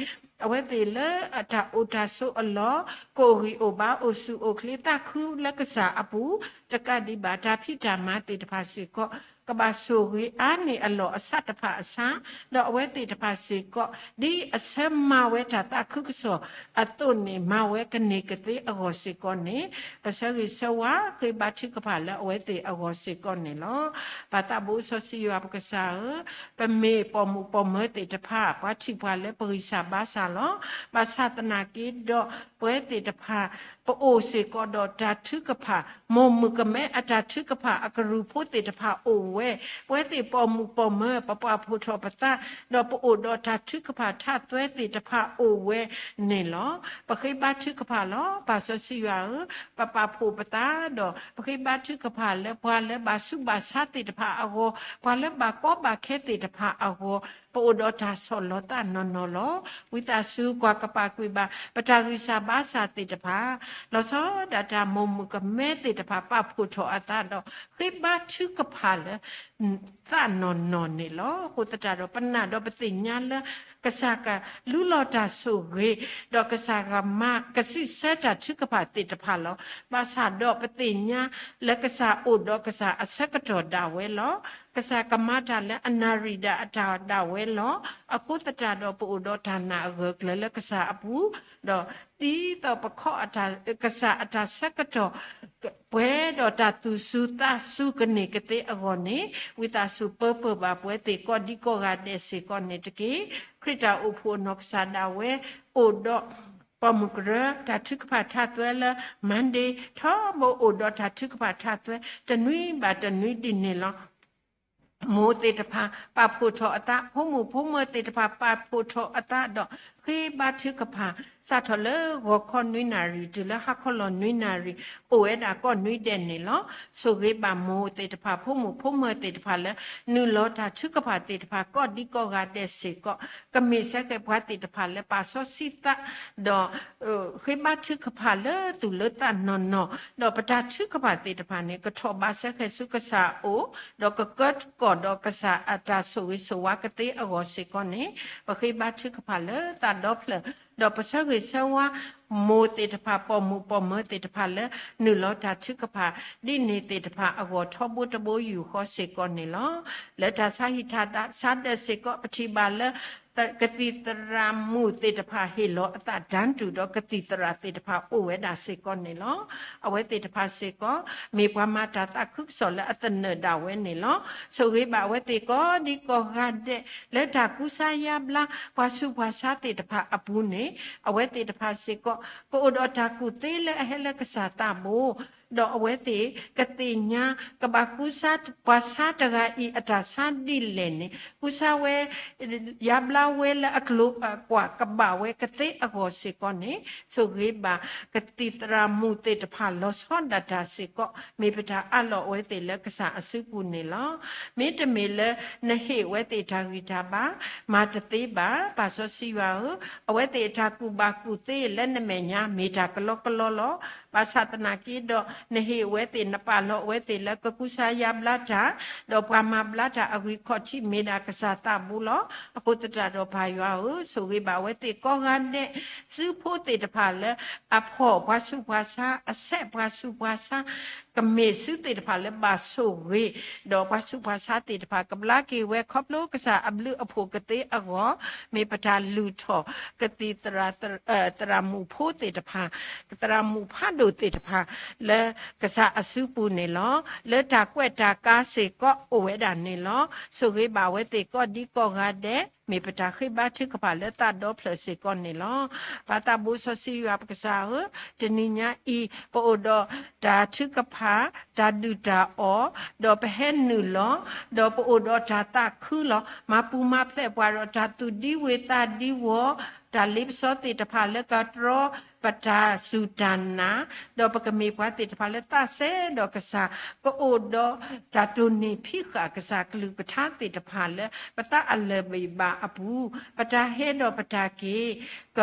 အဝဲသ့ၣ်လၢအတၢ်အိၣ်တၢ်ဆိးအလီၢ်, ကအိၣ်ဂံၢ်အိၣ်ဘါ အိၣ်ဆူၣ်အိၣ်ချ့သးခုလၢကစၢ်အပူၤ, တကးဒံးဘၣ်တၢ်ဖံးတၢ်မၤသ့ၣ်တဖၣ်စ့ၢ်ကီး ကဘၣ်ဆိၣ်ဂ့ၤအါန့ၢ်အလီၢ်အဆၣ်တဖၣ်အဆၣ်, ဒီးအဝဲသ့ၣ်တဖၣ်စ့ၢ်ကီး ဒ်အဆၢမၤဝဲတၢ်သးခုကစီၣ်အသိးန့ၣ် မၤဝဲကန့ၢ်ကသ့အဂီၢ်စ့ၢ်ကီးန့ၣ် ပဆၢဂ့ၤဆၢဝါ ဃ့ဘါထုကဖၣ်လၢအဝဲသ့ၣ်အဂီၢ်စ့ၢ်ကီးန့ၣ်လီၤ. ပၢ်သးဘိစီဆှံယွၤပကစၢ်ဧၢ, ပမ့ၢ်ပိာ်မုၣ်ပိာ်မၢၤသ့ၣ်တဖၣ် ပှၤထံၣ်ပှၤလၢပဂံၢ်စၢ်ဘါစၢ်လီၤ. ဘၣ်ဆၣ်သနာ်က့ဒီး ပဝဲသ့ၣ်တဖၣ် ပအိၣ်စ့ၢ်ကီးဒီးတၢ်ထုကဖၣ်, မိၢ်မုၣ်ကမဲအတၢ်ထုကဖၣ်အကရူၢ်ဖိသ့ၣ်တဖၣ်အိၣ်ဝဲ, ပဝဲသ့ၣ်ပိာ်မုၣ်ပိာ်မၢၤ ပပာ်ဖှိၣ်ထီၣ်ပသး, ဒီးပအိၣ်ဒီးတၢ်ထုကဖၣ်ထးသွဲသ့ၣ်တဖၣ်အိၣ်ဝဲန့ၣ်လီၤ. ပဃ့ဘါထုကဖၣ်လီၤ. ပၢ်စီဆှံယွၤဧၢ, ပပာ်ဖှိၣ်ပသး, ဒီးပဃ့ဘါထုကဖၣ်လၢပှၤလၢဘၣ်ဆူးဘၣ်ဆါသ့ၣ်တဖၣ်အဂီၢ်, ပှၤလၢဘၣ်ကီဘၣ်ခဲသ့ၣ်တဖၣ်အဂီၢ်, ပအိၣ်ဒီးတၢ်ဆီၣ်လီၤသးနီၢ်နီၢ်လီၤ. ဝံသးစူၤကွၢ်ကပာ်ကွံာ်ဘၣ် ပတၢ်ဂံၢ်စၢ်ဘါစၢ်သ့ၣ်တဖၣ်, လီၤဆီဒၣ်တၢ်မိၢ်မုၣ်ကမဲသ့ၣ်တဖၣ် ပာ်ဖှိၣ်ထီၣ်အသးဒီး ဃ့ဘါထုကဖၣ်လၢ သးနီၢ်နီၢ်န့ၣ်လီၤ. အဃိသတးဒီး ပနာ်ဒီးပသ့ၣ်ညါလၢ ကစၢ်ကလူလီၤတၢ်ဆိၣ်ဂ့ၤ, ဒီးကစၢ်ကမၤကစံးဆၢတၢ်ထုကဖၣ်သ့ၣ်တဖၣ်လီၤ. ဘၣ်ဆၣ်ဒီးပသ့ၣ်ညါလၢကစၢ်အိၣ်ဒီးကစၢ်အဆၢကတီၢ်ဒၣ်ဝဲလီၤ. ကစၢ်ကမၤတၢ်လၢအနၣ်ရံၣ်ဒၣ်အတၢ်ဒၣ်ဝဲလီၤ. အဃိသတးဒီး ပအိၣ်ဒီးတၢ်နာ်အဂၢၢ်အကျၢၤလၢကစၢ်အပူၤ, ဒီးဒ်သိးပခီ ကစၢ်အတၢ်ဆၢကတီၢ် ပှဲၤဒီးတၢ်သူၣ်စူၤသးစူၤကန့ၢ်ကသ့အဂီၢ်န့ၣ်, ဝံသးစူၤပၢပၢၢ်ဘၣ်ပဝဲသ့ၣ်ကိးဒံကိးဂၤဒဲးစ့ၢ်ကီးန့ၣ်တက့ၢ်. ခရံာ်တၢ်အိၣ်ဖှိၣ်အနီၢ်ကစၢ်ဒၣ်ဝဲ အိၣ်ဒီးပိာ်မုၣ်ကရၢ တၢ်ထုကဖၣ်ထးသွဲလၢ Monday ထီဘိအိၣ်ဒီးတၢ်ထုကဖၣ်ထးသွဲ တနွံဘၣ်တနွံဒ်န့ၣ်လီၤ. မိၢ်သ့ၣ်တဖၣ် ပာ်ဖှိၣ်ထီၣ်အသး, ဖိမုၣ်ဖိမၢၤသ့ၣ်တဖၣ် ပာ်ဖှိၣ်ထီၣ်အသးဒီး ဃ့ဘါထုကဖၣ် စးထီၣ်လၢဂီၤခီနွံနၣ်ရံၣ် တုၤလၢဟါခီလီၤနွံနၣ်ရံၣ် အိၣ်ဝဲဒၣ်ကိးနွံဒဲးန့ၣ်လီၤ. ဆိၣ်ဂ့ၤဘၣ်မိၢ်သ့ၣ်တဖၣ်, ဖိမုၣ်ဖိမၢၤသ့ၣ်တဖၣ်လၢ နုာ်လီၤတၢ်ထုကဖၣ်သ့ၣ်တဖၣ် ကိးဒံကိးဂၤဒဲးစ့ၢ်ကီး, ကမ့ၢ်စ့ၢ်ကီးပှၤသ့ၣ်တဖၣ်လၢပာ်စီဆှံသး ဒီး ဃ့ဘါထုကဖၣ်လၢသူၣ်လၢသးနီၢ်နီၢ်, ဒီးပတၢ်ထုကဖၣ်သ့ၣ်တဖၣ်န့ၣ် ကထီၣ်ဘးစဲဃဲၤဆူကစၢ်အအိၣ်, ဒီးကကၢထီၣ်ကီၢ်ဒီးကစၢ်အတၢ်ဆိၣ်ဂ့ၤဆိၣ်ဝါကသ့အဂီၢ်စ့ၢ်ကီးန့ၣ်, ပဃ့ဘါထုကဖၣ်လၢသးဒီဖျၢၣ်, ဒီးပဆၢဂ့ၤဆၢဝါ မိၢ်သ့ၣ်တဖၣ်, ပိာ်မုၣ်ပိာ်မၢၤသ့ၣ်တဖၣ်လၢ နုာ်လီၤတၢ်ထုကဖၣ် ဒ်န့ၣ်သ့ၣ်တဖၣ်အဂီၢ် ထီဘိတဘိယူၢ်ဃီစ့ၢ်ကီးန့ၣ်လီၤ. လၢတၢ်ဆါဟံၣ်တၢ်ဆါဒၢးစ့ၢ်ကီး ပထံၣ်ဘၣ်လၢ ကသံၣ်သရၣ်မုၣ်သ့ၣ်တဖၣ် ဟ့ၣ်လီၤအသးတၢ်တူၢ်ဒီးကသံၣ်သရၣ်သ့ၣ်တဖၣ်အိၣ်ဝဲဒၣ်စ့ၢ်ကီးန့ၣ်လီၤ. အဝဲသ့ၣ်တဖၣ်စ့ၢ်ကီး မ့ၢ်ပှၤမၤတၢ်သးခုကစီၣ်လၢအသနၢၣ်ဒၣ်ဝဲန့ၣ်လီၤ. ဆိၣ်ဂ့ၤဘၣ်အဝဲသ့ၣ်ကိးဒံကိးဂၤဒဲး လၢတၢ်ကူစါယါဘျါ ပှၤဆူးပှၤဆါသ့ၣ်တဖၣ်အပူၤန့ၣ်, အဝဲသ့ၣ်တဖၣ်စ့ၢ်ကီး ကအိၣ်ဒီးတၢ်ကူၣ်သ့လၢအဟဲလၢကစၢ်သးဘိ, ဒီးအဝဲသ့ၣ်ကသ့ၣ်ညါ ကဘၣ်ကူစါ ပှၤဆါတဂၤအံၤအတၢ်ဆါဒ်လဲၣ်န့ၣ် ကူစါဝဲ ယါဘျါဝဲလၢအကျိၤအကွာ်ကဘၣ်ဝဲကသ့အဂီၢ်စ့ၢ်ကီးန့ၣ်, ဆိၣ်ဂ့ၤဘၣ်ကသံၣ်သရၣ်မုၣ်သ့ၣ်တဖၣ် လီၤဆီဒၣ်တၢ်စ့ၢ်ကီး မ့ၢ်ပတၢ်အးလီၤအဝဲသ့ၣ်လၢကစၢ်အစုပူၤန့ၣ်လီၤ. မ့တမ့ၢ်လၢနဟ့ၣ်အဝဲသ့ၣ်တၢ်ဂံၢ်တၢ်ဘါ မၤတသ့ဘၣ်. ပၢ်စီဆှံယွၤဧၢ, အဝဲသ့ၣ်အတၢ်ကူၣ်ဘၣ်ကူၣ်သ့လၢနမဲာ်ညါ မ့ၢ်တၢ်ကလီကလီလီၤ. ဘၣ်ဆၣ်သနာ်က့ဒီး နဟ့ၣ်အဝဲသ့ၣ် နပာ်လီၤအဝဲသ့ၣ်လၢကကူစါယါဘျါတၢ်, ဒီးပှၤမၤဘျါတၢ်အဂံၢ်ခီၣ်ထံး မ့ၢ်ဒၣ်ကစၢ်သးဘိလီၤ. အဃိသတးဒီးပၢ်ယွၤဧၢ, ဆိၣ်ဂ့ၤဘၣ်အဝဲသ့ၣ်ကိးဂၤဒဲး, စုဖိသ့ၣ်တဖၣ်လၢ အဖီၣ်ပှၤဆူးပှၤဆါ, အဆဲးပှၤဆူးပှၤဆါ, ကမ့ၢ်စုသ့ၣ်တဖၣ်လၢဘၣ်ဆိၣ်ဂ့ၤ, ဒီးပှၤဆူးပှၤဆါသ့ၣ်တဖၣ် ကဘျါက့ၤဝဲခီဖျိကစၢ်အဘျုးအဖှိၣ်ကသ့အဂီၢ်, မ့ၢ်ပတၢ်လုၢ်ထီၣ် ကသံၣ်သရၣ်, သရၣ်မုၣ်ဖိသ့ၣ်တဖၣ်, သရၣ်မုၣ်ဖးဒိၣ်သ့ၣ်တဖၣ် လၢကစၢ်အစုပူၤန့ၣ်လီၤ. လၢတၢ်ကွဲးတၢ်ကါစ့ၢ်ကီးအိၣ်ဝဲဒၣ်န့ၣ်လီၤ. ဆိၣ်ဂ့ၤဘၣ်အဝဲသ့ၣ်ကိးဒံကိးဂၤဒဲး, မ့ၢ်ပတၢ်ဃ့ဘါထုကဖၣ်လၢသးဒီဖျၢၣ်စ့ၢ်ကီးန့ၣ်လီၤ. ပၢ်သးဘိစီဆှံယွၤပကစၢ်ဧၢ, တနံၤညါအံၤ ပအိၣ်ဒီးတၢ်ထုကဖၣ်, တၢ်ဒုၣ်တၢ်အီၣ်, ဒီးပဟဲနုာ်လီၤ, ဒီးပအိၣ်ဒီးတၢ်သးခုလီၤ. မၤပူၤမၤဖျဲးပှၤဒီးတၢ်သူၣ်ဒံဝ့ၤသးဒံဝီၤ, တၢ်လ့ပစီသ့ၣ်တဖၣ်လၢကတြီပတၢ်စူၢ်တၢ်နာ်, ဒီးပကမ့ၢ်ပှၤသ့ၣ်တဖၣ်လၢသးစဲဒီးကစၢ်, ကအိၣ်ဒီးတၢ်တိၢ်နီၣ်ဖံးဃာ်ကစၢ်ကလုၢ်ကထါသ့ၣ်တဖၣ်လၢ ပသးအလၢာ်ဘံၣ်ဘၣ်အပူၤ, ပတၢ်ဟဲဒီးပတၢ်က့ၤ က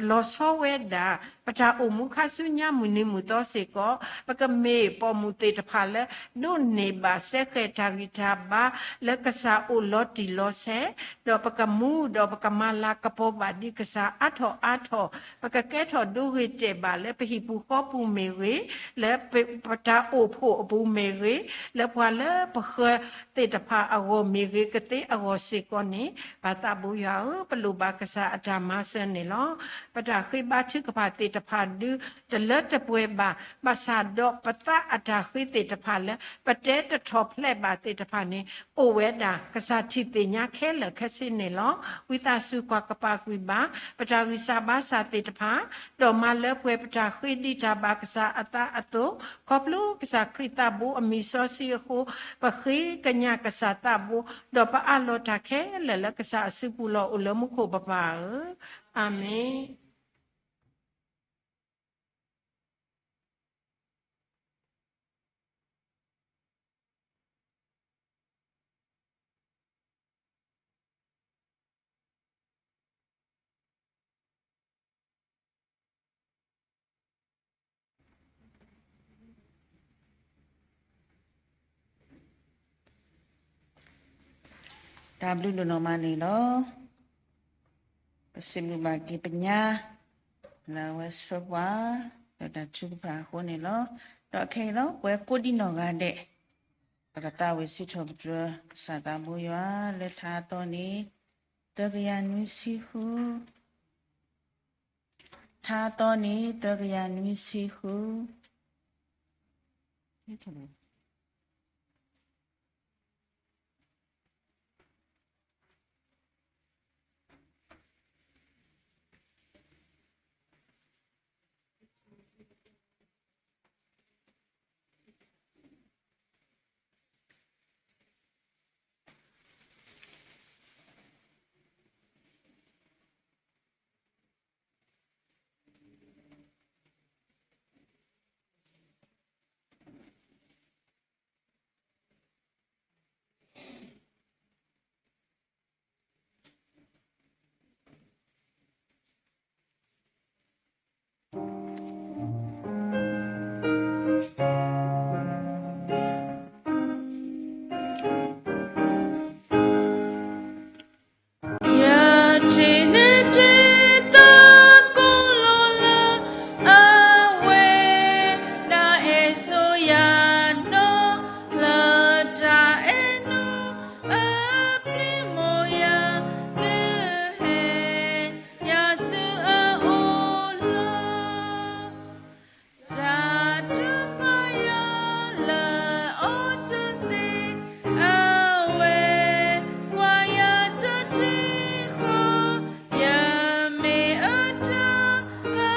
လီၤဆီဝဲဒၣ် ပတၢ်အိၣ်မူခါဆူညါမုၢ်နံၤမုၢ်သီစ့ၢ်ကီး, ပကမ့ၢ်ပိာ်မုၣ်သ့ၣ်တဖၣ်လၢ ဒိးန့ၢ်ဘၣ်စဲဃဲၤတၢ်ဂံၢ်တၢ်ဘါ လၢကစၢ်အိၣ်လီၤတံၢ်လီၤဆဲး, ဒီးပကမူဒီးပကမၤလၤကပီၤဘၣ်ဒံးကစၢ်အါထီၣ်အါထီၣ်, ပကကဲထီၣ်ဒိဂ့ၤတဲာ်ဘၣ်လၢပဟံၣ်ပူၤဃီပူၤမ့ၢ်ဂ့ၤ, လၢပတၢ်အိၣ်ဖှိၣ်အပူၤမ့ၢ်ဂ့ၤ, လၢပှၤလၢပဃၢၤသ့ၣ်တဖၣ်အဂီၢ်မ့ၢ်ဂ့ၤကသ့အဂီၢ်စ့ၢ်ကီးန့ၣ်, ပၢ်သးဘိယွၤဧၢ, ပလိၣ်ဘၣ်ကစၢ်အတၢ်မၤစၢၤန့ၣ်လီၤ. ပတၢ်ဃ့ဘါထုကဖၣ်သ့ၣ်တဖၣ်ဒုးတလၢတပှဲၤဘၣ်, ဘၣ်ဆၣ်ဒီးပသးအတၢ်ဃ့သ့ၣ်တဖၣ်လၢ ပတဲတထီၣ်ဖျဲးဘၣ်သ့ၣ်တဖၣ်န့ၣ်, အိၣ်ဝဲဒၣ်ကစၢ်ထံၣ်သ့ၣ်ညါခဲလၢာ်ခဲဆ့န့ၣ်လီၤ. ဝံသးစူၤကွၢ်ကပာ်ကွံာ်ဘၣ် ပတၢ်ဂံၢ်စၢ်ဘါစၢ်သ့ၣ်တဖၣ်, ဒီး မၤလၢပှဲၤပတၢ်ဃ့ဒံးတၢ်ဘၣ်ကစၢ်အသးအသိး, ခီဖျိကစၢ်ခရံာ်သးဘိအမံၤစီဆှံအဃိ, ပဃ့ကညးကစၢ်သးဘိ, ဒီးပအးလီၤတၢ်ခဲလၢာ်လၢကစၢ်အစုပူၤလီၤ. အိၣ်လၢမူခိၣ်ပပၢ်ဧၢ, အၤမ့ၣ်. တၢ်ဘျုးဒိၣ်နီၢ်မးန့ၣ်လီၤ. ပစံးဘျုးဘၣ်က့ၤပညါ လၢအဝဲဆှၢပှၤ လၢတၢ်ထုကဖၣ်အဃိန့ၣ်လီၤ. ဒီးခဲအံၤလီၤ ပဝဲကိးဒံနီၢ်ဂၤဒဲး ပကသးဝံၣ်စံးထီၣ်ပတြၢၤ ကစၢ်သးဘိယွၤ လၢထါအသီန့ၣ် သၢကယၤနွံဆံဃု ထါအသီန့ၣ် သၢကယၤနွံဆံဃု. ယထံၣ်န့ၢ်တ့ၢ်သကိးလိာ်လၢအဝဲ ဒၣ်အဲၣ်စိယၤနီၢ် လၢတၢ်အဲၣ်နီၢ် အပျံၤမိၢ်ယၤ ဒုးဟဲ ယၤဆူအအိၣ်လီၤ. တၢ်ထုကဖၣ်ယၤလၢအီၤတသ့ အဝဲကွၢ်ယၤတထံၣ်ဃီ, ယမ့ၢ်အတၢ် အ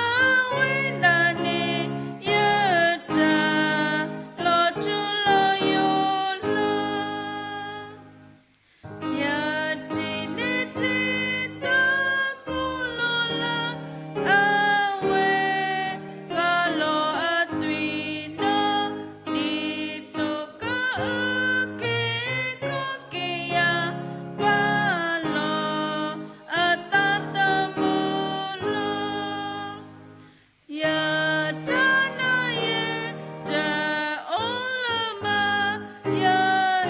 ဝဲဒၣ်န့ၣ် ယတၢ်လီၤထူလီၤယိာ်လီၤ. ယထံၣ်န့ၢ်တ့ၢ်သကိးလိာ်လၢအဝဲ ကလီၤအသွံၣ်နီၢ် ဒ်သိးကအုၣ်က့ၤခီၣ်က့ၤယၤ ပာ်လီၤအသးသမူလီၤ. ယတၢ်နာ်ယဲ တအိၣ်လၢၤမး, ယ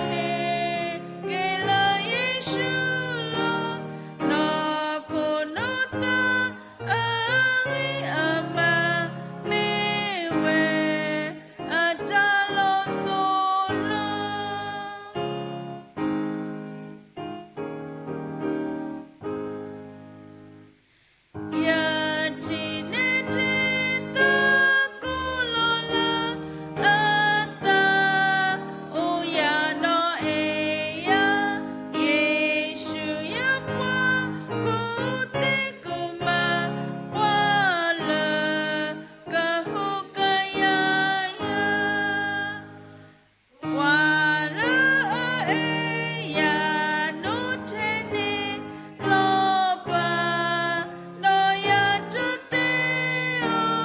ဟ့ၣ်က့ၤလၢယ့ၣ်ၡူးလီၤ. နီၢ်ခိနီၢ်သးအဂံၢ်အဘါ မ့ၢ်ဝဲအတၢ်လီၤစိၤလီၤ. ယထံၣ်န့ၢ်တ့ၢ်သကိးလိာ်လၢအသး အိၣ်ယၤဒီးအဲၣ်ယၤ, ယ့ၣ်ၡူးယပှၤကူၣ်သ့ကူၣ်မၤ ပှၤလၢကဟူးကယာ်ယၤ ပှၤလၢအအဲၣ်ယၤဒိၣ်ထဲန့ၣ်လီၤ. ပာ်ဒီးယၤတသ့,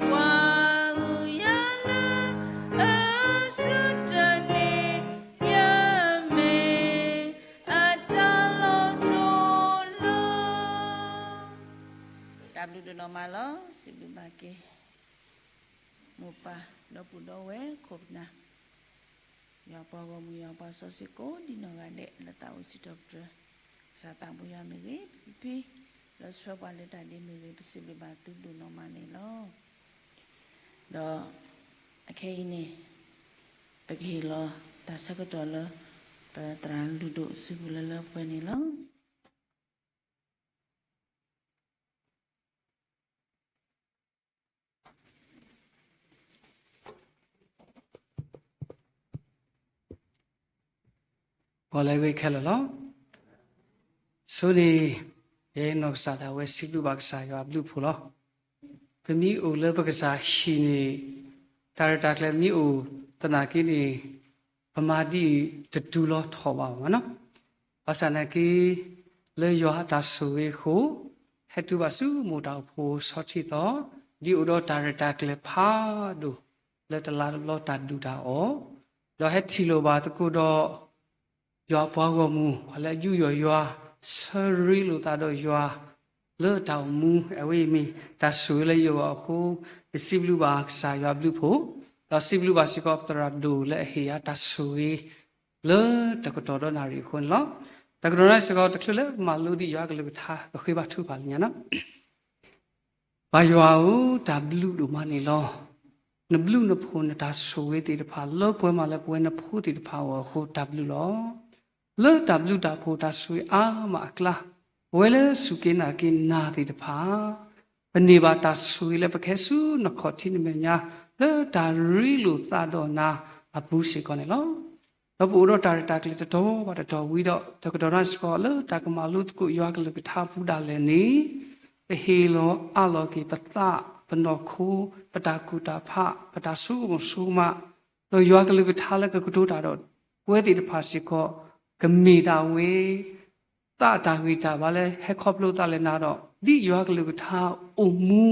ပှၤဂုၤယၤလၢအစုတန့ၢ်, ယမ့ၢ်အတၢ်လီၤစိၤလီၤ. တၢ်ဘျုးဒိၣ်နီၢ်မးလီၤ. စံးဘျုးဘၣ်က့ၤ မိၢ်ပၢ်ဒီပုၢ်ဒီဝဲၢ်ခိၣ်ပနၢ် ယွၤပှၤဂီၢ်မုၢ် ယွၤပှၤစီဆှံကိးဒံနီၢ်ဂၤဒဲး လၢသးဝံၣ်စံးထီၣ်ပတြၢၤ ကစၢ်သးဘိယွၤမ့ၢ်ဂ့ၤ, ဖံဖံ လၢဆှၢပှၤလၢတၢ်ဒ့မ့ၢ်ဂ့ၤ, ပစံးဘျုးဘၣ်သုဒိၣ်နီၢ်မးန့ၣ်လီၤ. ဒီးအခဲအံၤန့ၣ် ပကဟ့ၣ်လီၤတၢ်ဆၢကတီၢ်လၢ ပသရၣ်လုၢ်ဒိၣ်စုပူၤလၢလၢပှဲၤန့ၣ်လီၤ. ပီၣ်လဲၣ်ဂ့ၤခဲလၢာ်လီၤ. ဆိန့ၣ် ယဲနီၢ်ကစၢ်ဒၣ်ဝဲစံးဘျုးဘၣ်ကစၢ်ယွၤအဘျုးအဖှိၣ်လီၤ. ပမ့ၢ်အိၣ်လၢပကစၢ်ဟံၣ်န့ၣ် တၢ်ရဲၣ်တၢ်ကျဲၤမ့ၢ်အိၣ်သနာ်က့န့ၣ် ပမၤဒ်အံၤတတုၤလီၤထီၣ်ဘၣ်ဘၣ်နီၤ. ဘၣ်ဆၣ်သနာ်က့ လၢယွၤအတၢ်ဆိၣ်ဂ့ၤအဃိ ဟဲတုၤဘၣ်ဆူမိၢ်တၢ်အိၣ်ဖှိၣ်ဆီထံသီ ဒ်အိၣ်ဒီးတၢ်ရဲၣ်တၢ်ကျဲၤဖးဒိၣ် လၢတလါတဘျီတၢ်ဒုၣ်တၢ်အီၣ် ဒီးဟဲထံၣ်လိာ်ဘၣ်သကိးဒီး ယွၤအပှၤဂီၢ်မုၢ် ပှၤလၢအယူးယီၣ်ယွၤ ဆၢရ့လိာ်သးဒီးယွၤ လၢတၢ်အိၣ်မူ အဝဲအံၤမ့ၢ်တၢ်ဆိၣ်ဂ့ၤလၢယဂီၢ်အဃိ ယစံးဘျုးဘၣ်ကစၢ်ယွၤအဘျုးအဖှိၣ် ဒီးစံးဘျုးဘၣ်စ့ၢ်ကီးပသရၣ်ဒိၣ်လၢအဟ့ၣ်ယၤတၢ်ဆိၣ်ဂ့ၤ လၢတကတီၢ်ဒီနၣ်ရံၣ်အဃိန့ၣ်လီၤ. တကတီၢ်ဒီနၣ်ရံၣ်စ့ၢ်ကီး တချုးလၢမၤလိဒံးယွၤကလုၢ်ကထါ ပဃ့ဘါထုကဖၣ်လၢညါနီၤ. ပၢ်ယွၤဧၢ, တၢ်ဘျုးဒိၣ်မးန့ၣ်လီၤ. နဘျုးနဖှိၣ်နတၢ်ဆိၣ်ဂ့ၤသ့ၣ်တဖၣ် လၢပှဲၤမးလၢပဝဲနဖိသ့ၣ်တဖၣ်အဂီၢ်အဃိ တၢ်ဘျုးလီၤ. လၢတၢ်ဘျုးတၢ်ဖှိၣ်တၢ်ဆိၣ်ဂ့ၤအါမးအကျါ ပဝဲလၢစူၢ်က့ၤနာ်က့ၤနၤသ့ၣ်တဖၣ် ပန့ၢ်ဘၣ်တၢ်ဆိၣ်ဂ့ၤလၢပကဟဲဆူနခီၣ်ထံးနမဲာ်ညါ လၢတၢ်ရ့လိာ်သးဒီးနၤအပူၤစ့ၢ်ကီးန့ၣ်လီၤ. ဒီးပအိၣ်ဒီးတၢ်ရဲၣ်တၢ်ကျဲၤတတီၤဘၣ်တတီၤဝံၤဒီး တကတီၢ်ဒီနၣ်ရံၣ်စ့ၢ်ကီး လၢတၢ်ကမၤလိသကိးယွၤကလုၢ်ကထါအပူၤဒၣ်လဲာ်န့ၣ် ပဟ့ၣ်လီၤအးလီၤက့ၤပသးပနီၢ်ခိ ပတၢ်ကူၣ်တၢ်ဖး ပတၢ်ဆိကမိၣ်ဆိကမး ဒီးယွၤကလုၢ်ကထါလၢကကတိၤတၢ်ဒီးပဝဲသ့ၣ်တဖၣ်စ့ၢ်ကီး ကမ့ၢ်ဒၣ်ဝဲ သးအတၢ်ဂံၢ်တၢ်ဘါလၢဟဲခီဖျိသးလၢနၤဒီး ဒ်ယွၤကလုၢ်ကထါအိၣ်မူ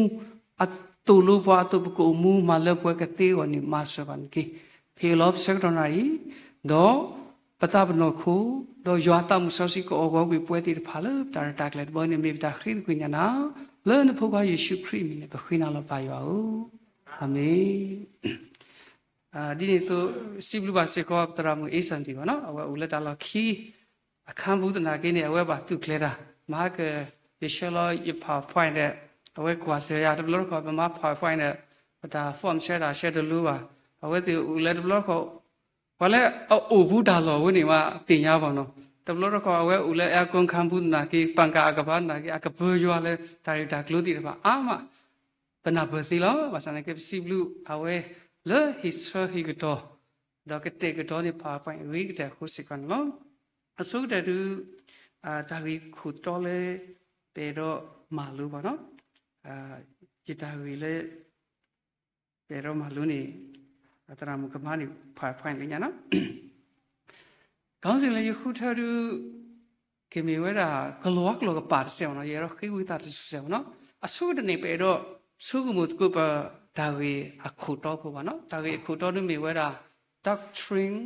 အသိၣ်လိပှၤအသိးပကအိၣ်မူမၤလၢပှဲၤကသ့အဂီၢ်န့ၣ် မၤစၢၤဘၣ်န့ၣ်တက့ၢ်. ဟ့ၣ်လီၤပဆၢကတီၢ်နၣ်ရံၣ် ဒီးပသးပနီၢ်ခိ ဒီးယွၤအသးမုာ်စီဆှံကအိၣ်ဂီၤကွံာ်ပဝဲသ့ၣ်တဖၣ်လၢတၢ်ရဲၣ်တၢ်ကျဲၤတဘီန့ၣ် မ့ၢ်ပတၢ်ဃ့သကွံာ်ညါနၤ လၢနဖိခွါယ့ၣ်ၡူးခရံာ်အမံၤန့ၣ် ပဃ့နၤလီၤပၢ်ယွၤဧၢ, အၤမ့ၣ်. ဒ်န့ၣ်အသိး စံးဘျုးဘၣ်စ့ၢ်ကီး ပသရၣ်မုၣ်အ့စၣ်ဒံၣ်ဘၣ်နီၤ, အဝဲအိၣ်လၢတၢ်လီၢ်ခံ အခါပူၤသနာ်က့န့ၣ် အဝဲဘၣ်သုးကျဲၤတၢ်, မဟါက ယဆှၢလီၤယ PowerPoint ဒီး အဝဲကွၢ်စၢၤယၤ တဘျီတခီၣ် ပမၤ PowerPoint ဒီး ပတၢ် form ဆှၢတၢ်ဆှၢတလိၤဘၣ်, အဝဲသ့ၣ်အိၣ်လၢတဘျီတခီၣ် ပှၤလၢအအိၣ်ဘူးတၢ်လီၢ်ဝဲန့ၣ်မးသ့ၣ်ညါဘၣ်နီၤ, တဘျီတခီၣ် အဝဲအိၣ်လၢ aircon ခါပူၤသနာ်က့ ပၣ်ကၣ်အကပၤသနာ်က့ အကပၢၤယွၤလၢတၢ်ရ့တၢ်ကျဲၤသ့ၣ်တဖၣ်အါမး ပနၢ်ပၢၢ်သ့လီၤ. ဘၣ်ဆၣ်သနာ်က့ ပစံးဘျုးအဝဲလၢဟ့ၣ်ဆၢဟ့ၣ်ကတီၢ် ဒီးကတဲာ်ကတီၤန့ၢ် PowerPoint အဂ့ၤကတၢၢ်အဃိစ့ၢ်ကီးန့ၣ်လီၤ. အဆိကတၢၢ်ဒုး တၢ်ဂ့ၢ်ခိၣ်တီလၢ ပအဲၣ်ဒိးမၤလိဘၣ်နီၤ, ယတၢ်ဂ့ၢ်လၢ ပအဲၣ်ဒိးမၤလိန့ၣ် သရၣ်မုၣ်ကမၤန့ၢ် PowerPoint လၢညါနီၤ. ခေါင်းစဉ်လၢယဃုထၢဒုး ကမ့ၢ်ဝဲဒၣ် ကလီၤဝါကျိာ်ကပၤတစဲးမ့ၢ်နီၤ, ယအဲၣ်ဒိးဃ့ဝံသးတစဲးမ့ၢ်နီၤ. အဆိကတၢၢ်န့ၣ် ပအဲၣ်ဒိးဆိကမိၣ်သကိးပတၢ်ဂ့ၢ်အခိၣ်တီဖိဘၣ်နီၤ. တၢ်ဂ့ၢ်အခိၣ်တီဒုးမ့ၢ်ဝဲဒၣ် doctrine,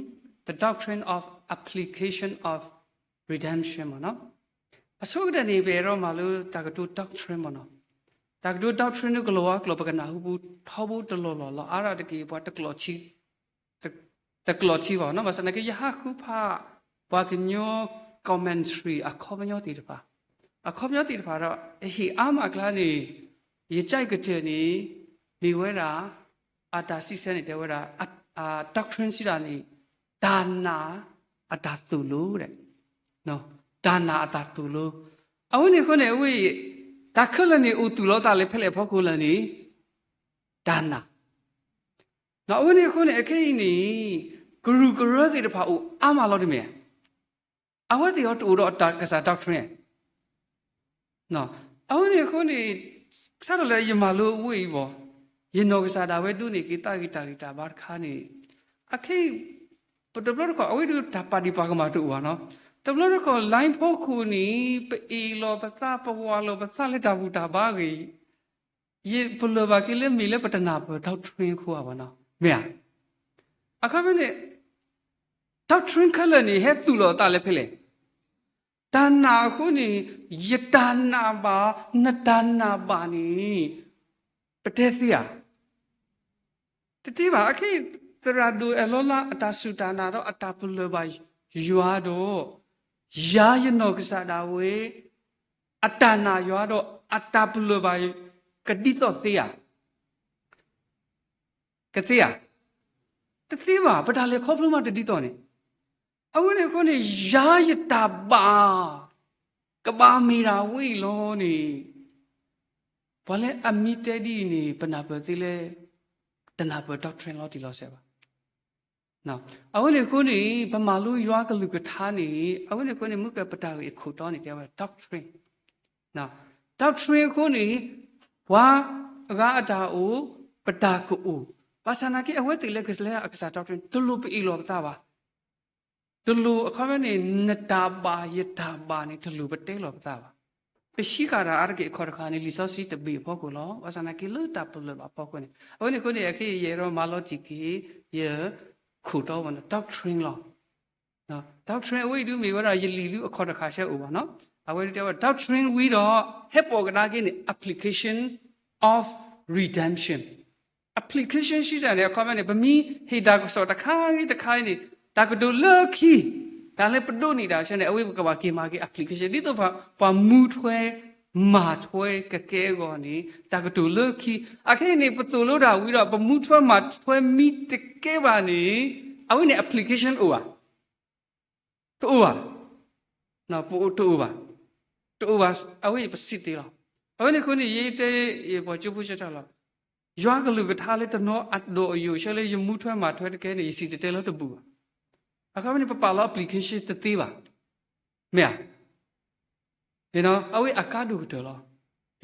the doctrine of application of redemption မ့ၢ်နီၤ. အဆိကတၢၢ်န့ၣ် ပအဲၣ်ဒိးမၤလိတၢ်ကတိၤ doctrine မ့ၢ်နီၤ. တၢ်ကတိၤ doctrine ဒုးကလီၤဝါကျိာ် ပကနၢ်ဟူပူၤထီဘိတလီၢ်လီၢ်လီၤ. အါဒၣ်တက့ၢ် ပှၤတကျိာ်ထံ တကျိာ်ထံဘၣ်နီၤ. ဘၣ်ဆၣ်သနာ်က့ ယဟးဃုဖး ပှၤကညီ commentary အခီပညီသ့ၣ်တဖၣ်, အခီပညီသ့ၣ်တဖၣ်ဒီး အဟ့ၣ်အါမးအကျါန့ၣ် ယကၠဲးကတၢၢ်န့ၣ် မ့ၢ်ဝဲဒၣ် အတၢ်စံးဆၢန့ၣ် တဲဝဲဒၣ် အ doctrine စံးဒၣ်န့ၣ် တၢ်နာ်အတၢ်သိၣ်လိ တၢ်နာ်အတၢ်သိၣ်လိ. အဝဲန့ၣ်အဃိန့ၣ် အဝဲအံၤ တၢ်ခဲလၢာ်န့ၣ် အိၣ်သူၣ်လီၤသးလၢဖဲလဲၣ်အဖီခိၣ်လဲၣ်န့ၣ် တၢ်နာ်. အဝဲန့ၣ်အဃိန့ၣ် အခဲအံၤန့ၣ် ကရူၢ်ကရၢသ့ၣ်တဖၣ်အိၣ်အါမးလီၤတမ့ၢ်ဧါ. အဝဲသ့ၣ်အီၤတအိၣ်ဒီးတၢ်ကစၢ် doctrine အဝဲန့ၣ်အဃိန့ၣ် စးထီၣ်လၢယမၤလိအဝဲအံၤဘၣ်, ယနီၢ်ကစၢ်ဒၣ်ဝဲဒိးန့ၢ်က့ၤသးဂံၢ်တၢ်ဂံၢ်တၢ်ဘါတခါန့ၣ် အခဲအံၤ ပတဘျီတခီၣ် အဝဲဒၣ်တၢ်ပာ်ဒံးပာ်ကမၣ်တအိၣ်ဘၣ်နီၤ. တဘျီတခီၣ် line ဖီခိၣ်န့ၣ် ပအ့ၣ်လိာ်ပသး ပဝၢ်လိာ်ပသးလၢတၢ်ဘူၣ်တၢ်ဘါအဂ့ၢ် ယပလၢၢ်ဘၣ်က့ၤလၢမ့ၢ်လၢပတနၢ်ပၢၢ် doctrine အဃိဧါဘၣ်နီၤ, မ့ၢ်ဧါ. အခီပညီန့ၣ် doctrine ခဲလၢာ်န့ၣ် ဟဲသူၣ်လီၤအသးလၢဖဲလဲၣ်. တၢ်နာ်အဃိန့ၣ် ယတၢ်နာ်ဘၣ် နတၢ်နာ်ဘၣ်န့ၣ် ပတဲသ့ဧါ. တသ့ဘၣ်. အခဲအံၤ သရၣ်ဒိၣ်အဲၣ်လီၤလၢအတၢ်စူၢ်တၢ်နာ်ဒီးအတၢ်ပလၢၢ်ဘၣ်ယွၤဒီး ယၤယနီၢ်ကစၢ်ဒၣ်ဝဲ အတၢ်နာ်ယွၤဒီးအတၢ်ပလၢၢ်ဘၣ် ကဒ်သိးသ့ဧါ. ကသ့ဧါ. တသ့ဘၣ်. ပတၢ်လဲၤခီဖျိမးတဒ်သိးန့ၣ်. အဝဲန့ၣ်အဃိန့ၣ် ယၤယတၢ်ဘၣ် ကဘၣ်မ့ၢ်ဒၣ်ဝဲအံၤလီၤန့ၣ် ပှၤလၢအမ့ၢ်တဲဒ်အံၤန့ၣ် ပနၢ်ပၢၢ်သ့လၢ တနၢ်ပၢၢ် doctrine လီၤတံၢ်လီၤဆဲးဘၣ်. အဝဲန့ၣ်အဃိန့ၣ် ပမၤလိယွၤကလုၢ်ကထါန့ၣ် အဝဲန့ၣ်အဃိန့ၣ် မ့ၢ်ကပတၢ်ဂ့ၢ်အခိၣ်တီန့ၣ် တဲဝဲ doctrine, doctrine အဃိန့ၣ် ပှၤ အဂၤအတၢ်အိၣ်, ပတၢ်ကအိၣ်, ဘၣ်ဆၣ်သနာ်က့ အဝဲသ့ၣ်လၢကလဲၤအကစၢ် doctrine တလိၣ်ပအ့ၣ်လိာ်ပသးဘၣ်. တလိၣ်အခီပညီန့ၣ် နတၢ်ဘၣ်ယတၢ်ဘၣ်န့ၣ် တလိၣ်ပတဲလိာ်ပသးဘၣ်. ပဟံးဃာ်တၢ်အါတက့ၢ်အခီၣ်တဃာ်န့ၣ် လံာ်စီဆှံတဘ့ၣ်အဖီခိၣ်လီၤ. ဘၣ်ဆၣ်သနာ်က့လၢတၢ်ပလၢၢ်ဘၣ်အဖီခိၣ်န့ၣ် အဝဲန့ၣ်အဃိန့ၣ် အခဲအံၤယအဲၣ်ဒိးမၤလီၤတံၢ်က့ၤ ယခိၣ်တီဝဲန့ၣ် doctrine လီၤ. doctrine အဝဲအံၤဒုးမ့ၢ်ဝဲဒၣ်ယလံာ်ဒုးအခီၣ်တဃာ်ဆၢအိၣ်ဘၣ်နီၤ. အဝဲဒုးတဲဝဲ doctrine ဝံၤဒီး ဟဲပိာ်ကဒါက့ၤန့ၣ် application of redemption. application စံးတၢ်န့ၣ် အခီပညီန့ၣ် ပမ့ၢ်ဟ့ၣ်တၢ်ကစီၣ်တခါဂ့ၤတခါဂ့ၤန့ၣ် တၢ်ကတိၤလၢခံ တၢ်လၢပဒိးန့ၢ်တၢ်ဆၢန့ၣ် အဝဲပကဘၣ်က့ၤမၤက့ၤ application ဒ်သိးပှၤမူထွဲမၤထွဲကကဲအဂီၢ်န့ၣ် တၢ်ကတိၤလၢခံ. အခဲအံၤန့ၣ် ပသိၣ်လိတၢ်ဝံၤဒီး ပမူထွဲမၤထွဲမံတကဲဘၣ်န့ၣ် အဝဲန့ၣ် application အိၣ်ဧါ. တအိၣ်ဘၣ်. ပအိၣ်တအိၣ်ဘၣ်. တအိၣ်ဘၣ် အဝဲအံၤပစံးတ့ၢ်လီၤ. အဝဲန့ၣ်အဃိန့ၣ် ယတဲ ယပှၤကၠိဖိဆၢထၢၣ်လီၤ. ယွၤကလုၢ်ကထါလၢတနီၤအဒိၣ်အယိာ်ဆၢလၢယမူထွဲမၤထွဲတကဲန့ၣ် ယစံၣ်တဲၤတဲလီၤတဘူၣ်ဘၣ်. အခီပညီန့ၣ် ပပာ်လီၤ application တသ့ဘၣ်. မ့ၢ်ဧါ. အဝဲအကါဒိၣ်ကတၢၢ်လီၤ.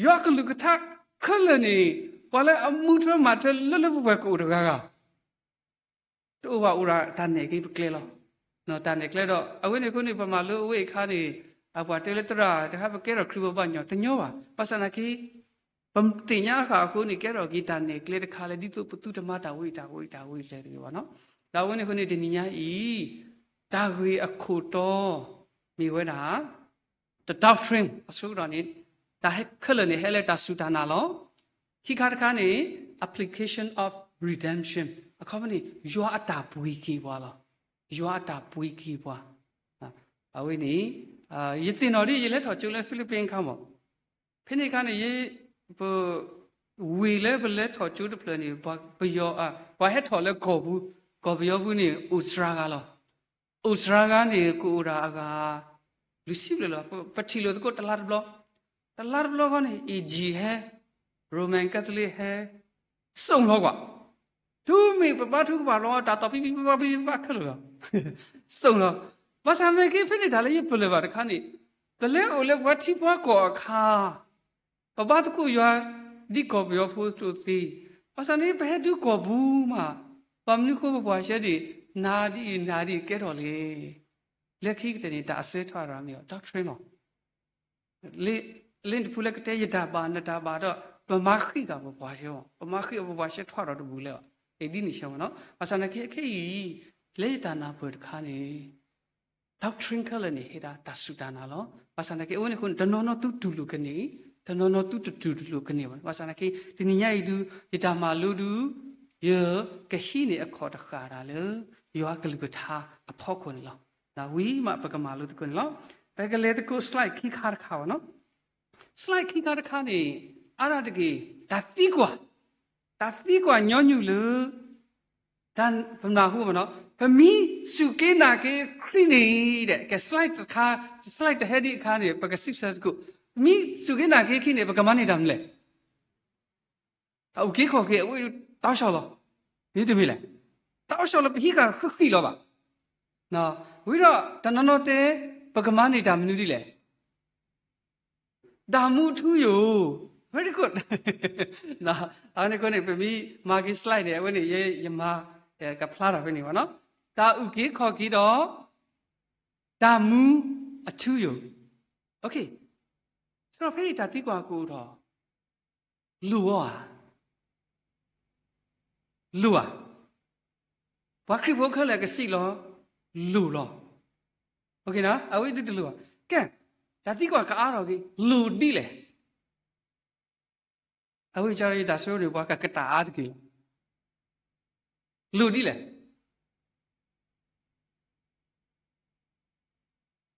ယွၤကလုၢ်ကထါခဲလၢာ်န့ၣ် ပှၤလၢအမူထွဲမၤထွဲလၢလၢပှဲၤပှဲၤကအိၣ်တဂၤဂၤ တအိၣ်ဘၣ်အိၣ်ဒၣ်တၢ်နဲၣ်က့ၤပကျဲလီၤ. တၢ်နဲၣ်ကျဲဒီး အဝဲန့ၣ်အဃိန့ၣ် ပမၤလိအဝဲအခါန့ၣ် အပှၤတဲလၢသရၣ်တခါ ပကဲထီၣ်ခရံာ်ဖိဘၣ်ညီတညီဘၣ်. ဘၣ်ဆၣ်သနာ်က့ ပသ့ၣ်ညါဃာ်အဃိန့ၣ် ကဲထီၣ်က့ၤတၢ်နဲၣ်ကျဲတခါလၢ ဒ်သိးပသုတမၤတၢ်ဝဲအံၤတၢ်ဝဲအံၤတၢ်ဝဲအံၤလဲၣ်တဂ့ၤဘၣ်နီၤ. ဒီးအဝဲန့ၣ်အဃိန့ၣ် တနံၤညါအံၤ တၢ်ဂ့ၢ်အခိၣ်တီ မ့ၢ်ဝဲဒၣ် the doctrine အဆိကတၢၢ်န့ၣ် တၢ်ခဲလၢာ်န့ၣ် ဟဲလၢတၢ်စူၢ်တၢ်နာ်လီၤ. ခံခါတခါန့ၣ် application of redemption အခီပညီန့ၣ် ယွၤအတၢ်ပှ့ၤက့ၤပှၤလီၤ. ယွၤအတၢ်ပှ့ၤက့ၤပှၤ အဝဲန့ၣ် ယသ့ၣ်နီၣ်ဒ်ယလဲၤထီၣ်ကၠိလၢ Philippines အခါမး, ဖဲန့ၣ်အခါန့ၣ် ယ ပ ဝ့ၢ်လၢပလဲၤထီၣ်ကၠိတဖျၢၣ်န့ၣ် ပှၤပယီၤ ပှၤဟဲထီၣ်လၢကီၢ်ပူၤ, ကီၢ်ပယီၤပူၤန့ၣ် အိၣ်စှၤဂၤလီၤ. အိၣ်စှၤဂၤန့ၣ် ကအိၣ်ဒၣ်အဂၤ လွံၢ်ဆံဘျဲၣ်လီၤ. ပထံၣ်လိာ်သကိးတလါတဘျီ, တလါတဘျီဃီန့ၣ် အ့ၣ်ကၠံၣ်ဟဲ, Roman Catholic ဟဲ, စိာ်လီၤကွၢ်. တုၤမ့ၢ်ပဘါထုကဖၣ်လီၤ တၢ်သီၣ်ဖံဖံဖံဖံဖံခဲလၢာ်လီၤ. စိာ်လီၤ. ဘၣ်ဆၣ်သနာ်က့ ဖဲန့ၣ်တၢ်လၢယပလၢၢ်ဘၣ်တခါန့ၣ် ပလဲၤအိၣ်လၢပှၤထံပှၤကီၢ်အခါ ပဘါသကိးယွၤ ဒ်ကီၢ်ပယီၤဖိအသိးသ့, ဘၣ်ဆၣ်န့ၣ် ပဟဲတုၤကီၢ်ပူၤမး, ဘၣ်မနုၤဃိပပှၤဆှၢဒံး နၤဒ်အံၤနၤဒ်အံၤကဲထီၣ်လဲၣ်. လၢခံကတၢၢ်န့ၣ် တၢ်အစၢထီၣ်ရၤမ့ၢ်အီၤ doctrine လီၤ. လၢတဖုလၢကတဲယတၢ်ဘၣ်နတၢ်ဘၣ်ဒီး ပမၤဃံးဃာ်ပပှၤဆှၢ, ပမၤဃံးအီၤပပှၤဆှၢထီၣ်ဒီးတဘူးလဲၣ်ဘၣ်. အဒ်န့ၣ်ဆၢမ့ၢ်နီၤ. ဘၣ်ဆၣ်သနာ်က့ခဲအံၤ လၢယတၢ်နၢ်ပၢၢ်တခါန့ၣ် doctrine ခဲလၢာ်န့ၣ် ဟ့ၣ်ဒၣ်တၢ်စူၢ်တၢ်နာ်လီၤ. ဘၣ်ဆၣ်သနာ်က့ အဝဲန့ၣ်အဃိန့ၣ် တနီၤနီၤသုတူၢ်လိာ်ကန့ၢ်, တနီၤနီၤသုတတူၢ်လိာ်ကန့ၢ်ဘၣ်. ဘၣ်ဆၣ်သနာ်က့ တနံၤညါအံၤဒုး ယတၢ်မၤလိဒုး ယကဟံးန့ၢ်အခီၣ်တဃာ်တၢ်လၢ ယွၤကလုၢ်ကထါအဖီခိၣ်န့ၣ်လီၤ. ဝံၤမးပကမၤလိသကိးန့ၣ်လီၤ. ပကလဲၤသကိး slide ခံခါတခါဘၣ်နီၤ. slide ခံခါတခါန့ၣ် အါဒၣ်တက့ၢ် တၢ်သံကွၢ်, တၢ်သံကွၢ်ညီနုၢ်လၢ တၢ်ပနၢ်ဟူဘၣ်နီၤ, ပမ့ၢ်စူၢ်က့ၤနာ်က့ၤခရံာ်န့ၣ်ဒီး ကဲ slide တခါ, slide တဟဲဒံးအခါန့ၣ် ပကစံးဆၢသကိး, ပမ့ၢ်စူၢ်က့ၤနာ်က့ၤခရံာ်န့ၣ် ပကမၤန့ၢ်တၢ်မနုၤလဲၣ်. အအုၣ်က့ၤခီၣ်က့ၤ အဝဲတၢ်အိၣ်ဆီလီၤ, မ့တမ့ၢ်လဲၣ်. တၢ်အိၣ်ဆီလီၤ ပဟံးဃာ်ဃံးဃံးလီၤဘၣ်. ဝံၤဒီးတနီၤနီၤတဲ ပကမၤန့ၢ်တၢ်မနုၤဒ်လဲၣ်. တၢ်မူအထူအယိာ်, very good. အဝဲန့ၣ်အဃိန့ၣ် ပမ့ၢ်မၤက့ၤ slide န့ၣ် အဝဲန့ၣ် ယမၤ ကဖျါထီၣ်ဖဲန့ၣ်ဘၣ်နီၤ, တၢ်အုၣ်က့ၤခီၣ်က့ၤဒီး တၢ်မူအထူအယိာ်. ဆိုတော့ ဖဲအံၤတၢ်သံကွၢ်ကအိၣ်ထီၣ် လိၣ်ဧါ, လိၣ်ဧါ. ပှၤခရံာ်ဖိခဲလၢာ်ကစံးလီၤ, လိၣ်လီၤ. အဝဲဒုးတလိၣ်ဘၣ်. ကဲ, တၢ်သံကွၢ်ကအါထီၣ်က့ၤ လိၣ်ဒ်လဲၣ်. အဝဲကဒီးယတၢ်ဆိန့ၣ် ပှၤကကတၢၢ်အါတက့ၢ်လီၤ. လိၣ်ဒ်လဲၣ်.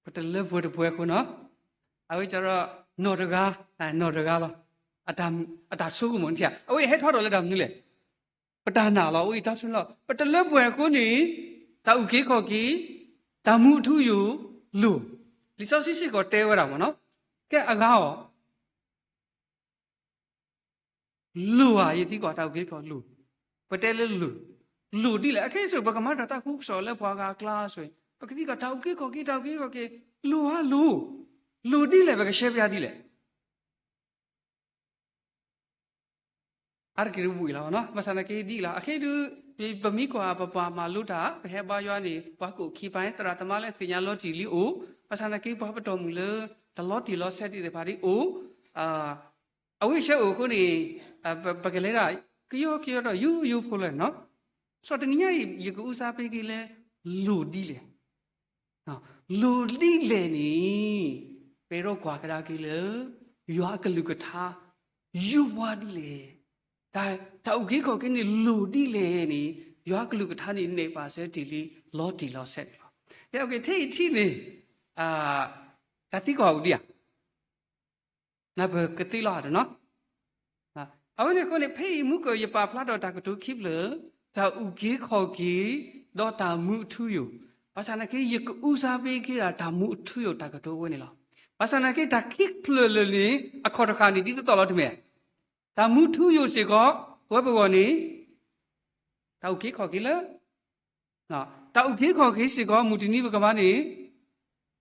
ပတလၢပှဲၤတပှဲၤအဃိနီၤ, အဝဲကဒီး နီၢ်တဂၤ, နီၢ်တဂၤလီၤ. အတၢ်ဆိကမိၣ်နထံၣ်ဧါ, အဝဲဟဲထီၣ်ထီၣ်လၢတၢ်မနုၤလဲၣ်. ပတၢ်နာ်လီၤ, အဝဲအံၤတၢ်ဆိလီၤ. ပတလၢပှဲၤအဃိန့ၣ် တၢ်အုၣ်က့ၤခီၣ်က့ၤ, တၢ်မူအထူအယိာ် လိၣ်. လံာ်စီဆှံစ့ၢ်ကီးတဲဝဲဒၣ်မ့ၢ်နီၤ, ကဲအဂၤအီၤ လိၣ်ဧါ, ယသံကွၢ်တၢ်အုၣ်က့ၤခီၣ်လိၣ်, ပတဲလၢလိၣ်, လိၣ်ဒ်လဲၣ်. အခဲအံၤ ပကမၤတၢ်သးခုကစီၣ်လၢပှၤဂၤအကျါဆိ, ပကသံကွၢ်တၢ်အုၣ်က့ၤခီၣ်က့ၤ, တၢ်အုၣ်က့ၤခီၣ်က့ၤ, လိၣ်ဧါလိၣ်, လိၣ်ဒ်လဲၣ် ပကရှဲပျါဒ်လဲၣ်. အါတက့ၢ်တဝံၤလီၤနီၤ, ဘၣ်ဆၣ်သနာ်က့ဒ်အံၤလီၤ. အခဲအံၤဒုး ပမ့ၢ်ကွၢ်ပပှၤမၤလိတၢ် ပဟဲဘါယွၤန့ၣ် ပှၤကိးခံပၤ သရၣ်သမါလၢသ့ၣ်ညါလီၤတံၢ်လံအိၣ်, ဘၣ်ဆၣ်သနာ်က့ပှၤပတီၢ်မုၢ်လၢ တလီၤတံၢ်လီၤဆဲးသ့ၣ်တဖၣ်ဒ်အိၣ်, အဝဲဆဲအိၣ်အဃိန့ၣ် ပကလဲၤဒၣ် ကယီကယီဒီးယိယိဖိလၢာ်နီၤ. စီၤတနံၤညါအံၤ ယကအုၣ်စါပ့က့ၤလၢ လိၣ်ဒ်လဲၣ် လိၣ်ဒ်လဲၣ်န့ၣ် ပအဲၣ်ဒိးကွၢ်ကဒါက့ၤလၢ ယွၤအကလုၢ်ကထါ ယူၢ်ပှၤဒ်လဲၣ်, တၢ်အုၣ်က့ၤခီၣ်က့ၤန့ၣ် လိၣ်ဒ်လဲၣ်န့ၣ် ယွၤကလုၢ်ကထါန့ၣ် နဲၣ်ပာ်စၢတ့ၢ်လံ လီၤတံၢ်လီၤဆဲးန့ၣ်လီၤ. ထဲအံၤထံၣ်န့ၣ် တၢ်သံကွၢ်အိၣ်ဒံးဧါ နပကသ့လီၤတနီၤ. အဝဲန့ၣ်အဃိန့ၣ် ဖဲအံၤမုၢ်ကၢၢ်ယပာ်ဖျါထီၣ်တၢ်ကတိၤခံဖျၢၣ်, တၢ်အုၣ်က့ၤခီၣ်က့ၤ ဒီးတၢ်မူအထူအယိာ်, ဘၣ်ဆၣ်သနာ်က့ ယကအုၣ်စါပ့က့ၤဒၣ်တၢ်မူအထူအယိာ်တၢ်ကတိၤအဝဲန့ၣ်လီၤ. ဘၣ်ဆၣ်သနာ်က့ တၢ်ခံဖျၢၣ်လၢာ်န့ၣ် အခီၣ်တဃၣ်န့ၣ် ဒ်သိးသိးလီၤတမ့ၢ်, တၢ်မူထူယိာ်စ့ၢ်ကီး ပဝဲပဂီၢ်န့ၣ် တၢ်အုၣ်က့ၤခီၣ်က့ၤလၢ တၢ်အုၣ်က့ၤခီၣ်က့ၤစ့ၢ်ကီး မုၢ်တနံၤပကမၤန့ၣ်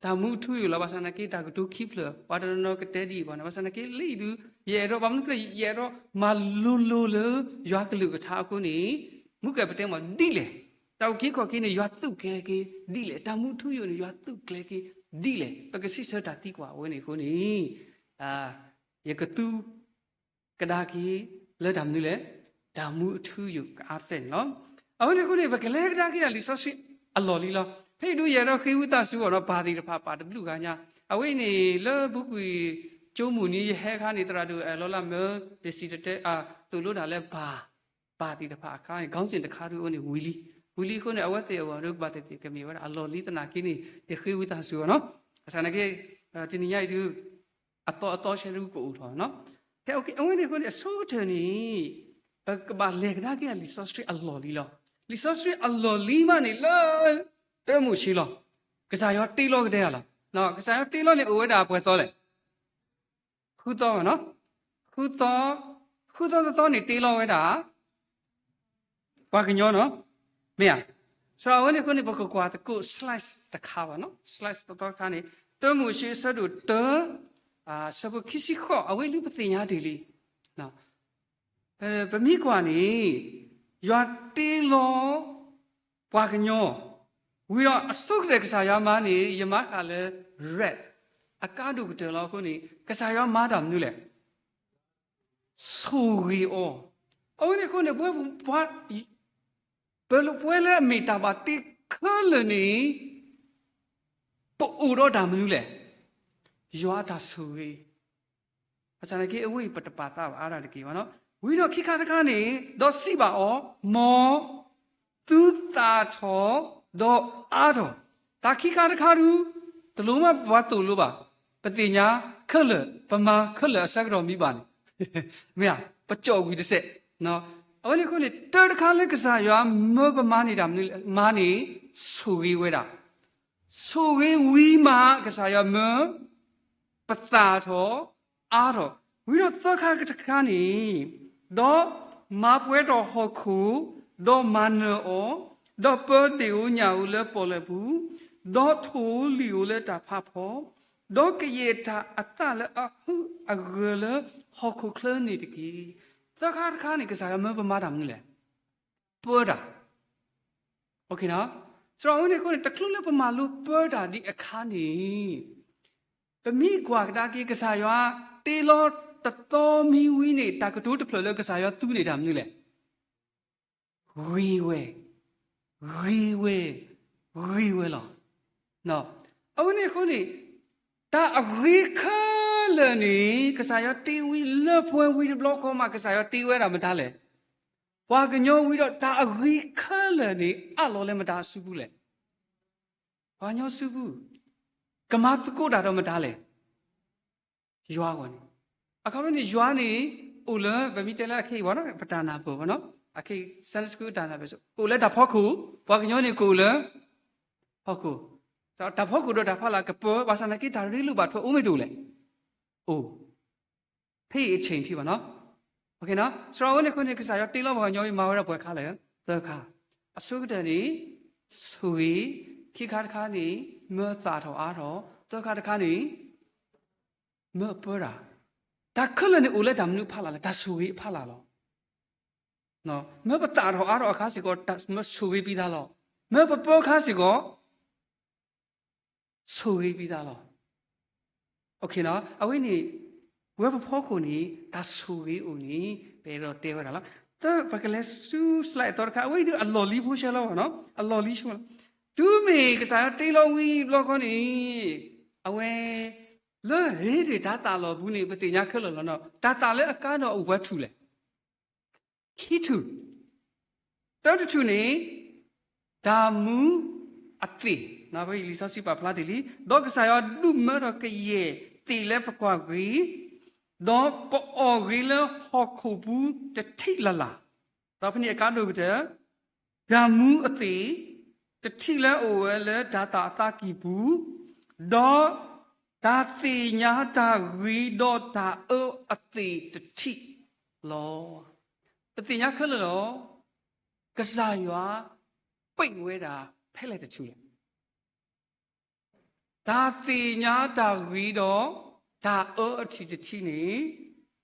တၢ်မူအထူအယိာ်လီၤ. ဘၣ်ဆၣ်သနာ်က့ တၢ်ကတိၤခံဖျၢၣ် ပှၤတနီၤနီၤကတဲဒ်အံၤဘၣ်န့ၣ်, ဘၣ်ဆၣ်သနာ်က့ လၢအံၤဒုး ယအဲၣ်ဒိး ဘၣ်မနုၤဖျၢၣ် ယအဲၣ်ဒိးမၤလိၤလိၤလၢ ယွၤကလုၢ်ကထါအဃိန့ၣ် မုၢ်ကၢၢ်ပတဲမးဒ်လဲၣ်, တၢ်အုၣ်က့ၤခီၣ်က့ၤန့ၣ် ယွၤသူၣ်ကျဲၤက့ၤဒ်လဲၣ်, တၢ်မူထူယိာ်န့ၣ် ယွၤသူၣ်ကျဲၤက့ၤဒ်လဲၣ်, ပကစံးဆၢတၢ်သံကွၢ်အဝဲန့ၣ်အဃိန့ၣ် ယကသူ ကဒါက့ၤလၢတၢ်မနုၤလဲၣ်, တၢ်မူအထူအယိာ်ကအါစဲန့ၣ်လီၤ. အဝဲန့ၣ်အဃိန့ၣ် ပကလဲၤကဒါက့ၤဒၣ်လံာ်စီဆှံအလီၢ်လံလီၤ. ဖဲအံၤဒုးယအဲၣ်ဒိးဃ့ဝံသးစူၤအီၤနီၤ, ပၢ်သ့ၣ်တဖၣ်ပာ်တဘျုးဂၤညါ, အဝဲအံၤန့ၣ် လၢပူၤကွံာ်ကၠိမုၢ်နံၤ ယဟဲအခါန့ၣ် သရၣ်ဒိၣ်အဲၣ်လီၤလၢမၢ ယစံၣ်တဲၤတဲ သိၣ်လိတၢ်လၢပၢ် ပၢ်သ့ၣ်တဖၣ်အခါန့ၣ် ခေါင်းစဉ်တခါဒုးအဝဲန့ၣ်ဝံၤလံ, ဝံၤလံအဃိန့ၣ် အဝဲသ့ၣ်အဂီၢ်ဒုး ကဘၣ်သ့ၣ်သ့ၣ်ကမ့ၢ်ဝဲဒၣ်အလီၢ်လံသနာ်က့န့ၣ် ယဃ့ဝံသးစူၤအီၤနီၤ. ဘၣ်ဆၣ်သနာ်က့ တနံၤညါအံၤဒုး အသီအသီဆဲဒုးကအိၣ်ထီၣ်နီၤ. ဖဲအဝဲန့ၣ်အဃိန့ၣ် အဆိကတၢၢ်န့ၣ် ပကဘၣ်လဲၤကဒါက့ၤလံာ်စီဆှံအလီၢ်လံလီၤ. လံာ်စီဆှံအလီၢ်လံမးန့ၣ်လၢ တၢမိၤၡ့လီၤ. ကစၢ်ယွၤတ့လီၤကတဲယၤလီၤ. ကစၢ်ယွၤတ့လီၤန့ၣ် အိၣ်ဝဲဒၣ်ပှဲၤသီလဲၣ်. ဃုသီဘၣ်နီၤ. ဃုသီ, ဃုသီတသီန့ၣ်တ့လီၤဝဲဒၣ် ပှၤကညီနီၤ, မ့ၢ်ဧါ. စးအဝဲန့ၣ်အဃိန့ၣ် ပကကွၢ်သကိး slides တခါဘၣ်နီၤ, slides တသီတခါန့ၣ် တၢမိၤၡ့အဆၢဒိၣ်တၢ အဆၢဖိခံဆံဃိး အဝဲဒုးပသ့ၣ်ညါတ့ၢ်လံ. ပမ့ၢ်ကွၢ်န့ၣ် ယွၤတ့လီၤ ပှၤကညီ, ဝံၤဒီးအဆိကတၢၢ်ကစၢ်ယွၤမၤန့ၣ် ယမၤဃာ်လၢ red အကါဒိၣ်ကတၢၢ်လီၤအဃိန့ၣ် ကစၢ်ယွၤမၤတၢ်မနုၤလဲၣ်. ဆိၣ်ဂ့ၤအီၤ. အဝဲန့ၣ်အဃိန့ၣ် ပဝဲပှၤ ပဝဲလၢအမ့ၢ်တၢ်ဘၣ်တ့ခဲလၢာ်န့ၣ် ပအိၣ်ဒီးတၢ်မနုၤလဲၣ်. ယွၤအတၢ်ဆိၣ်ဂ့ၤ. ဘၣ်ဆၣ်သနာ်က့ အဝဲအံၤပတပာ်သးဘၣ်အါဒၣ်တက့ၢ်ဘၣ်နီၤ. ဝံၤဒီးခံခါတခါန့ၣ် ဒီးစံးဘၣ်အီၤ, မ်သုသၣ်ထီၣ် ဒီးအါထီၣ်. တၢ်ခံခါတခါဒုး တလိၣ်မးပှၤသိၣ်လိဘၣ်, ပသ့ၣ်ညါခဲလၢာ်, ပမၤခဲလၢာ်အဆၢကတီၢ်မံဘၣ်န့ၣ် မ့ၢ်ဧါ, ပကၠီၣ်ဝံၤတစဲး. အဝဲန့ၣ်အဃိန့ၣ် တၢ်တခါလၢကစၢ်ယွၤမၢပမၤန့ၣ်တၢ်မနုၤလဲၣ်, မၤန့ၣ် ဆိၣ်ဂ့ၤဝဲဒၣ်. ဆိၣ်ဂ့ၤဝံၤမး ကစၢ်ယွၤမၢ ပသၣ်ထီၣ် အါထီၣ်. ဝံၤဒီးသၢခါတခါန့ၣ် ဒီးမၤပှဲၤထီၣ်ဟီၣ်ခိၣ်, ဒီးမၤနၢၤအီၤ, ဒီးပၢဒ့ၣ်ဧိၤညၣ်ဧိၤလၢပီၣ်လဲၣ်ပူၤ, ဒီးထိၣ်ဧိၤလံၣ်ဧိၤလၢတၢ်ဖးဖီ, ဒီးကယဲၢ်တၢ်အသၣ်လၢအဟုးအဂၢၤလၢဟီၣ်ခိၣ်ချၢန့ၣ်တက့ၢ်. သၢခါတခါန့ၣ် ကစၢ်ယွၤမၢပမၤတၢ်မနုၤလဲၣ်. ပၢတၢ်. စးအဝဲန့ၣ်အဃိန့ၣ် တချုးလၢပမၤလိပၢတၢ်ဒံးအခါန့ၣ် ပမ့ၢ်ကွၢ်ကဒါက့ၤ ကစၢ်ယွၤတ့လီၤတသီမံဝံၤန့ၣ် တၢ်ကတိၤတဖျၢၣ်လၢကစၢ်ယွၤသူန့ၣ်တၢ်မနုၤလဲၣ်. ဂ့ၤဝဲ, ဂ့ၤဝဲ, ဂ့ၤဝဲလီၤ. အဝဲန့ၣ်အဃိန့ၣ် တၢ်အဂ့ၤခဲလၢာ်န့ၣ် ကစၢ်ယွၤတ့ဝံၤလၢပှဲၤဝံၤတဘျီဃီမး ကစၢ်ယွၤတ့ဝဲဒၣ်မတၤလဲၣ်. ပှၤကညီဝံၤဒီးတၢ်အဂ့ၤခဲလၢာ်န့ၣ် အးလီၤလၢမတၤစုပူၤလဲၣ်. ပှၤကညီစုပူၤ, ကမၤသကိးတၢ်ဒီးမတၤလဲၣ်. ယွၤအဂီၢ်န့ၣ်, အခီပညီန့ၣ် ယွၤန့ၣ် အိၣ်လၢ ပမ့ၢ်တဲလၢအခဲအံၤဘၣ်နီၤ ပတၢ်နၢ်ပၢၢ်ဘၣ်နီၤ, အခဲအံၤ Sunday School တၢ်နၢ်ပၢၢ် အိၣ်လၢတၢ်ဖီခိၣ်, ပှၤကညီန့ၣ်ကအိၣ်လၢ ဖီခိၣ်, တၢ်ဖီခိၣ်ဒီးတၢ်ဖီလာ်ကပၢ ဘၣ်ဆၣ်သနာ်က့ တၢ်ရ့လိာ်ဘၣ်ထွဲအိၣ်မ့ၢ်တအိၣ်လဲၣ်. အိၣ် ဖဲအံၤအဆ့ၣ်ထံၣ်ဘၣ်နီၤ. စးအဝဲန့ၣ်အဃိန့ၣ် ကစၢ်ယွၤတ့လီၤပှၤကညီအံၤ မၤဝဲဒၣ်ပှဲၤခါလဲၣ်, သၢခါ. အဆိကတၢၢ်န့ၣ် ဆိၣ်ဂ့ၤ, ခံခါတခါန့ၣ် မၢသၣ်ထီၣ်အါထီၣ်, သၢခါတခါန့ၣ် မၢအပၢတၢ်. တၢ်ခဲလၢာ်န့ၣ်အိၣ်လၢတၢ်မနုၤအဖီလာ်လဲၣ်, တၢ်ဆိၣ်ဂ့ၤအဖီလာ်လီၤ. မ့ၢ်ပသၣ်ထီၣ်အါထီၣ်အခါစ့ၢ်ကီး ဆိၣ်ဂ့ၤပံသးလီၤ. မ့ၢ်ပပၢအခါစ့ၢ်ကီး ဆိၣ်ဂ့ၤပံသးလီၤ. အဝဲန့ၣ် ဝဲပဖီခိၣ်န့ၣ် တၢ်ဆိၣ်ဂ့ၤအိၣ်န့ၣ် ပအဲၣ်ဒိးတဲဝဲဒၣ်လီၤ. သၢ ပကလဲၤဆူ slide အသီတခါ, အဝဲဒၣ်အလီၢ်လံၤဖိဆဲလီၤဘၣ်နီၤ, အလီၢ်လံၤဆဲလီၤ. တုၤမ့ၢ်ကစၢ်ယွၤတ့လီၤဝံၤဘျီခီန့ၣ် အဝဲ လၢဧ့ဒ့ၣ်တၤသၣ်လီၢ်ပူၤန့ၣ် ပသ့ၣ်ညါခဲလၢာ်လီၤနီၤ, တၤသၣ်လၢအကါဒိၣ်အဝဲထူၣ်လဲၣ် ခံထူၣ်, တၢတထူၣ်န့ၣ် တၢ်မူအသ့ၣ်, လံာ်စီဆှံပာ်ဖျါတ့ၢ်လံ, ဒီးကစၢ်ယွၤဒုးမၢထီၣ်ကယဲၢ်သ့ၣ်လၢပကွၢ်ဂ့ၤ, ဒီးပအီၣ်ဂ့ၤလၢဟီၣ်ခိၣ်ပူၤတထံၣ်လၢ်လၢ်, ဒီးဖဲန့ၣ်အကါဒိၣ်ကတၢၢ် တၢ်မူအသ့ၣ် တထံၣ်လၢအအိၣ်ဝဲလၢတၤသၣ်အသးကံၢ်ပူၤ, ဒီးတၢ်သ့ၣ်ညါတၢ်ဂ့ၤဒီးတၢ်အၢအသ့ၣ်တထံၣ်လီၤ. ပသ့ၣ်ညါခဲလၢာ်လီၤ. ကစၢ်ယွၤပ့ၢ်ဝဲဒၣ်ဖဲလဲၣ်တထူၣ်လဲၣ်. တၢ်သ့ၣ်ညါတၢ်ဂ့ၤဒီး တၢ်အၢအထံၣ်တထံၣ်န့ၣ်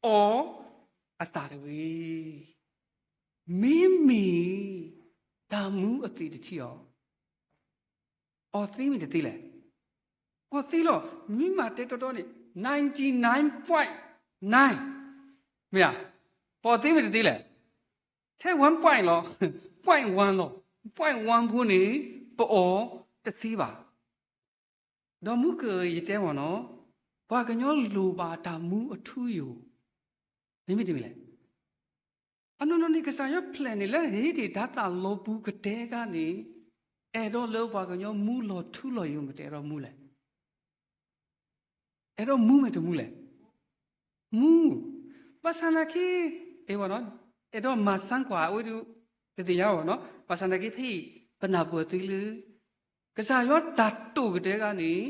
အီၣ်အသၣ်တဂ့ၤ. မ့မ့ၢ် တၢ်မူအသ့ၣ်တထံၣ်အီၤ အီၣ်သ့မ့ၢ်တသ့လဲၣ်. အီၣ်သ့လီၤ. မ့ၢ်မၤတဲတီတီန့ၣ် ninety nine point nine မ့ၢ်ဧါ. ပအီၣ်သ့မ့ၢ်တသ့လဲၣ်. ထဲ one point လီၤ, point one လီၤ. point one ဖိန့ၣ် ပအီၣ်တသ့ဘၣ်. ဒီးမုၢ်ကယတဲမ့ၢ်နီၤ, ပှၤကညီလိၣ်ဘၣ်တၢ်မူအထူအယိာ်, မ့မ့ၢ်တမ့ၢ်လဲၣ်. အနီၢ်နီၢ်န့ၣ် ကစၢ်ယွၤ plan န့ၣ် လၢဧ့ဒ့ၣ်တၤသၣ်လီၢ်ပူၤကတဲခါန့ၣ် အဲၣ်ဒိးလၢပှၤကညီမူလီၤထူလီၤယိာ် မ့ၢ်တအဲၣ်ဒိးမူလဲၣ်. အဲၣ်ဒိးမူမ့ၢ်တမူလဲၣ်. မူ. ဘၣ်ဆၣ်နာ်က့ အဲၣ်ဒိး အဲၣ်ဒိးမၤစၢၤကွၢ် အဝဲဒၣ် တသ့ၣ်ညါဘၣ်နီၤ. ဘၣ်ဆၣ်နာ်က့ဖဲအံၤ ပနၢ်ပၢၢ်သ့လၢ ကစၢ်ယွၤတၢ်တိာ်ကတဲဂၤန့ၣ်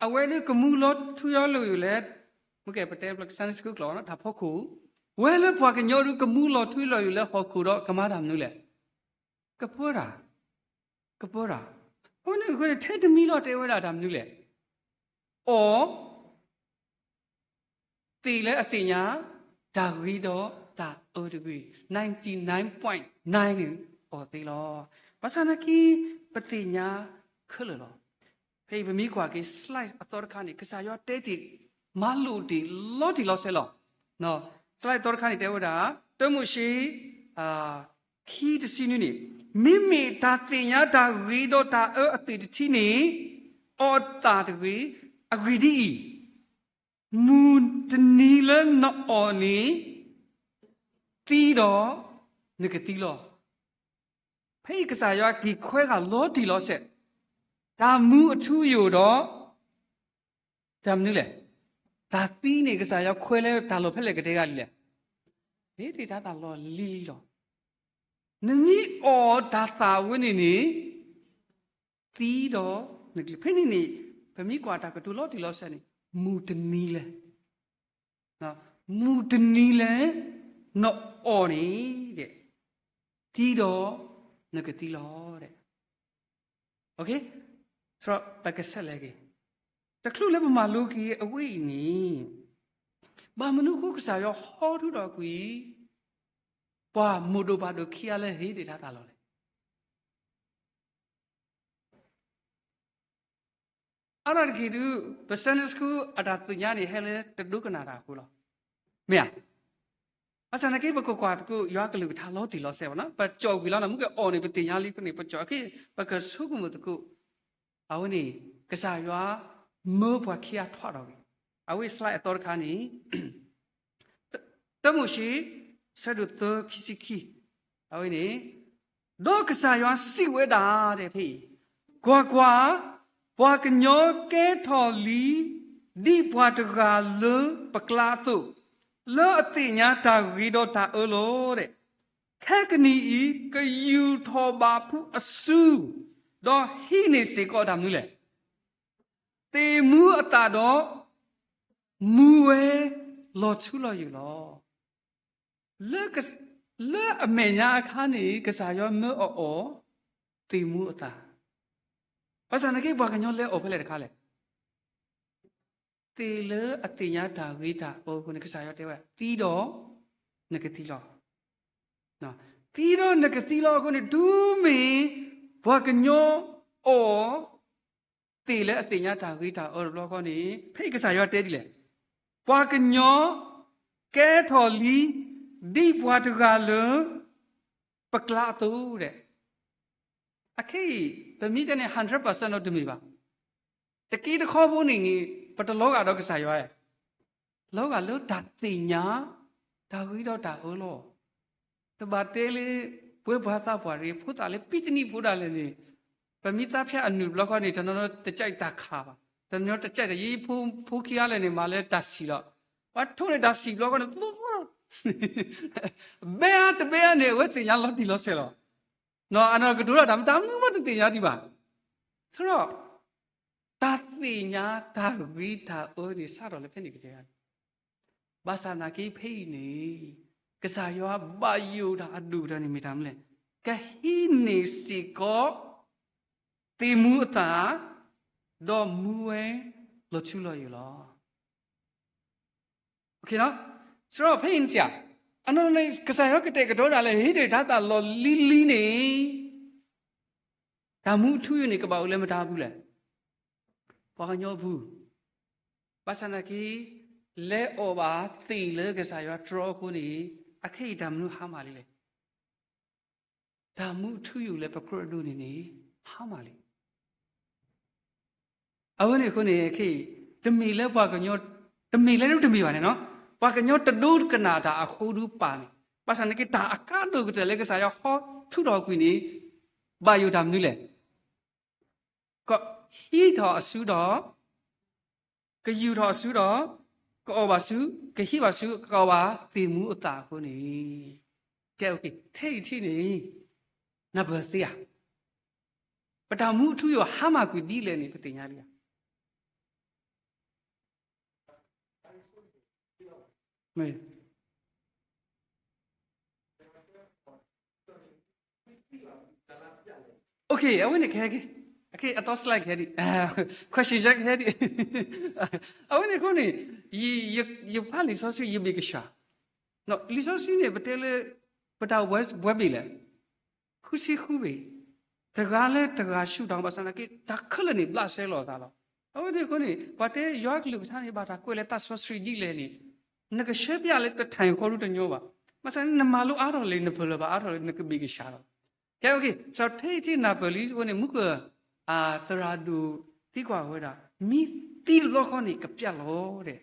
အဝဲဒၣ်ကမူလီၤထူလီၤယိာ်လဲၣ်. မ့ၢ်ကဲ ပတဲ Sunday School ကျိာ်နီၤ တၢ်ဖီခိၣ်, ဝဲလၢပှၤကညီဒုးကမူလီၤထူလီၤယိာ်လၢဟီၣ်ခိၣ်ဒီးကမၤတၢ်မနုၤလဲၣ်. ကပၢတၢ်, ကပၢတၢ်. အဃိန့ၣ် ထဲတမံၤလီၤတဲဝဲဒၣ်တၢ်မနုၤလဲၣ်. အီၣ် သ့ၣ်လၢအသ့ၣ်ညါ တၢ်ဂ့ၤဒီးတၢ်အၢတဂ့ၤ, ninety nine point nine န့ၣ် အီၣ်သ့လီၤ. ဘၣ်ဆၣ်နာ်က့ ပသ့ၣ်ညါခဲလၢာ်လီၤ. ဖဲအံၤပမ့ၢ်ကွၢ်က့ၤ slide အသီတခါန့ၣ် ကစၢ်ယွၤတဲတ့ၢ် မၤလိာ်တ့ၢ်လီၤတံၢ်လီၤဆဲးလီၤ. slide အသီတခါန့ၣ် တဲဝဲဒၣ် တၢမိၤၡ့ ခံတဆံနွံန့ၣ်, မ့မ့ၢ်တၢ်သ့ၣ်ညါတၢ်ဂ့ၤဒီးတၢ်အၢအသ့ၣ်တထံၣ်န့ၣ် အီၣ်အသၣ်တဂ့ၤ. အဂ့ၢ်ဒ်အံၤ, မုၢ်တနံၤလၢနအီၣ်န့ၣ် သံဒီးနကသံလီၤ. ဖဲအံၤကစၢ်ယွၤက့ၤခွဲးဂၤလီၤတံၢ်လီၤဆဲး, တၢ်မူအထူအယိာ်ဒီး တၢ်မနုၤလဲၣ်. တၢ်သံန့ၣ် ကစၢ်ယွၤခွဲးလၢတၢ်လီၢ်ဖဲလဲၣ်ကတဲဂၤလံလဲၣ်. ဟ့ၣ်တ့ၢ်တၤသၣ်လီၢ်လံၤလံၤလီၤ. နမ့ၢ်အီၣ်တၢ်သၣ်ဝဲန့ၣ်န့ၣ် သံဒီးနကသံ, ဖဲန့ၣ်န့ၣ် ပမ့ၢ်ကွၢ်တၢ်ကတိၤလီၤတံၢ်လီၤဆဲးန့ၣ် မုၢ်တနံၤလဲၣ်, မုၢ်တနံၤလဲၣ် နအီၣ်န့ၣ် သံဒီးနကသံလီၤ. ပကဆဲးလဲၤက့ၤ တချုးလၢပမၤလိက့ၤအဝဲအံၤန့ၣ် ဘၣ်မနုၤအဃိကစၢ်ယွၤဟီထူဒီးကွံာ် ပှၤမိၢ်ဒိၣ်ပၢ်ဒိၣ်ခံဂၤလၢဟ့ၣ်တ့ၢ်တၤသၣ်လီၢ်လဲၣ်. အါဒၣ်တက့ၢ်ဒုး ပ Sunday School အတၢ်သ့ၣ်ညါန့ၣ် ဟဲလၢတဒိကနၣ်တၢ်အဃိလီၤ. မ့ၢ်ဧါ. ဘၣ်ဆၣ်နာ်က့ ပကကွၢ်သကိး ယွၤကလုၢ်ကထါလီၤတံၢ်လီၤဆဲးဘၣ်နီၤ, ပကၠီၣ်ကွံာ်လီၤနီၤ, မ့ၢ်ကဲအီၣ်န့ၣ် ပသ့ၣ်ညါလံန့ၣ် ပကၠီၣ်အခံ ပကဆိကမိၣ်သကိး အဝဲန့ၣ် ကစၢ်ယွၤမၢပှၤခံဂၤထွဲထီၣ်က့ၤ, အဝဲ slide အသီတခါန့ၣ် တၢမိၤၡ့ ဆၢဒိၣ်သၢ ခံဆံခံ, အဝဲန့ၣ် ဒီးကစၢ်ယွၤစံးဝဲဒၣ် ဖဲအံၤ, ကွၢ်ကွၢ်, ပှၤကညီကဲထီၣ်လံ ဒ်ပှၤတဂၤလၢပကျါအသိး, လၢအသ့ၣ်ညါတၢ်ဂ့ၤဒီးတၢ်အၢလီၤ. ခဲကနံၣ်အံၤ ကယူာ်ထီၣ်ဘးဖုအစု, ဒီးဟံးန့ၢ်စ့ၢ်ကီးတၢ်မနုၤလဲၣ်. သ့ၣ်မူအသၣ်ဒီး မူဝဲလီၤထူလီၤယိာ်လီၤ. လၢအမဲာ်ညါအခါန့ၣ် ကစၢ်ယွၤမၢအီၣ်အီၤ သ့ၣ်မူအသၣ်, ဘၣ်ဆၣ်နာ်က့ ပှၤကညီလဲၤအီၣ်ဖဲလဲၣ်တခါလဲၣ်. သ့ၣ်လၢအသ့ၣ်ညါတၢ်ဂ့ၤတၢ်အၢအဃိန့ၣ် ကစၢ်ယွၤတဲဝဲဒၣ် သံဒီးနကသံလီၤ. သံဒီးနကသံလီၤ. အဃိန့ၣ် တုၤမ့ၢ်ပှၤကညီအီၣ် သ့ၣ်လၢအသ့ၣ်ညါတၢ်ဂ့ၤတၢ်အၢတဘျီဃီန့ၣ် ဖဲအံၤကစၢ်ယွၤတဲဒ်လဲၣ်, ပှၤကညီကဲထီၣ်လံ ဒ်ပှၤတဂၤလၢ ပကျါအသိးဒဲး. အခဲအံၤ ပမ့ၢ်တဲန့ၣ် hundred percent ဒီးတမ့ၢ်ဘၣ်. တက့တခီဖိန့ၣ်န့ၣ် ပတလီၤဂာ်ဒီးကစၢ်ယွၤဧါ. လီၤဂာ်လၢတၢ်သ့ၣ်ညါ တၢ်ဂ့ၤဒီးတၢ်အၢလီၤ. တဘၣ်တဲလၢ ပှဲၤပှၤသးပှၢ်ရ့ၣ် ဖိသၣ်လၢပံတနံၣ်ဖိဒၣ်လဲာ်န့ၣ် ပမ့ၢ်သးဖၠါအနုာ်တဘျီဃီန့ၣ် တနီၤနီၤတကးတၢ်ခးဘၣ်, တနီၤတကးတၢ်ယံၤဖိ ဖိခံဂၤလဲၣ်န့ၣ် မၤလၢတၢ်ဆံၣ်လီၤ. ပှၤထိၣ်န့ၢ်တၢ်ဆံၣ်ဘျီဃီန့ၣ် ဘဲအါတဘဲအါန့ၣ် အဝဲသ့ၣ်ညါလီၤတံၢ်လီၤဆဲးလီၤ. နီၢ်အနီၢ်ကတိၤတၢ် တၢ်မတၤမနုၤမးတသ့ၣ်ညါဒံးဘၣ်. ဆၢဒီး တၢ်သ့ၣ်ညါတၢ်ဂ့ၤတၢ်အၢန့ၣ် စးထီၣ်လၢဖဲန့ၣ်ကတၢၢ်န့ၣ်, ဘၣ်ဆၣ်နာ်က့ဖဲအံၤန့ၣ် ကစၢ်ယွၤဘၣ်ယိၣ်တၢ်အဒိၣ်ကတၢၢ်န့ၣ်မ့ၢ်တၢ်မနုၤလဲၣ်, ကဟံးန့ၢ်စ့ၢ်ကီး သ့ၣ်မူအသး, ဒီးမူဝဲလီၤထူလီၤယိာ်လီၤ. ဆၢဒီးဖဲအံၤန့ၣ် အနီၢ်နီၢ်န့ၣ် ကစၢ်ယွၤကတဲာ်ကတီၤဒၣ်လဲာ် ဟ့ၣ်တ့ၢ်တၢ်သးလီၤလံၤလံၤန့ၣ် တၢ်မူအထူအယိာ်န့ၣ် ကဘၣ်အိၣ်လၢမတၤအပူၤလဲၣ်. ပှၤကညီအပူၤ, ဘၣ်ဆၣ်နာ်က့ လဲၤအီၣ်ဘၣ်သ့ၣ်လၢကစၢ်ယွၤတြီအဃိန့ၣ် အခဲအံၤတၢ်မနုၤဟါမၢ်လံလဲၣ်. တၢ်မူအထူအယိာ်လၢပကြၢးဒိးန့ၣ်န့ၣ် ဟါမၢ်လံ. အဝဲန့ၣ်အဃိန့ၣ် ခဲအံၤ တမ့ၢ်လၢပှၤကညီ, တမ့ၢ်လၢတမ့ၢ်ဘၣ်န့ၣ်နီၤ, ပှၤကညီတဒိကနၣ်တၢ်အဃိဒုပာ်န့ၣ်, ဘၣ်ဆၣ်နာ်က့တၢ်အကါဒိၣ်ကတၢၢ်လၢကစၢ်ယွၤဟီထူးထီၣ်ကွံာ်န့ၣ် ဘၣ်ယိၣ်တၢ်မနုၤလဲၣ်. ကဟံးထီၣ်အစုဒီး, ကယူာ်ထီၣ်အစုဒီး, ကအီၣ်ဘၣ်စု, ကဟံးဘၣ်စု, ကအီၣ်ဘၣ်သ့ၣ်မူအသးအဃိန့ၣ်, ကဲ ထဲအံၤထံၣ်န့ၣ် နၢ်ပၢၢ်သ့ဧါ. ပတၢ်မူအထူအယိာ်ဟါမၢ်ကွံာ်ဒ်လဲၣ်န့ၣ် ပသ့ၣ်ညါလံဧါ. အဝဲန့ၣ်ကဟဲက့ၤ, အသီ slide ကဟဲဒံး, question ကဟဲဒံး. အဝဲန့ၣ်အဃိန့ၣ် ယဖးလံာ်စီဆှံ ယဘ့ၣ်ကဆှီ, လံာ်စီဆှံန့ၣ် ပတဲလၢ ပတၢ်အိၣ်ဘှံးဘ့ၣ်လဲၣ်, ဃုဆံဃုဘ့ၣ်, တဂၤလၢတဂၤဆူၣ်တၢ် ဘၣ်ဆၣ်နာ်က့ တၢ်ခဲလၢာ်န့ၣ် ဘျးစဲလီၤအသးလီၤ. အဝဲန့ၣ်အဃိန့ၣ် ပှၤတဲယွၤကလုၢ်ကထါန့ၣ် ဘၣ်တၢ်ကွဲးလၢတၢ်စီဆှံဒ်လဲၣ်န့ၣ် နကဆှၢပျဲလၢတထံၣ်ဃီဒူတညီဘၣ်. ဘၣ်ဆၣ်န့ၣ် နမၤလိအါထီၣ်လံ နပၢၢ်လၢၤဘၣ်အါထီၣ်လံ နကဘ့ၣ်ကဆှီလီၤ. ကဲ ထဲအံၤထံၣ်နၢ်ပၢၢ်လံအဃိန့ၣ် မူက သရၣ်ဒိၣ်သံကွၢ်ဝဲဒၣ် မ့ၢ်သံတဘျီဃီန့ၣ် ကပျဲလီၤဒဲ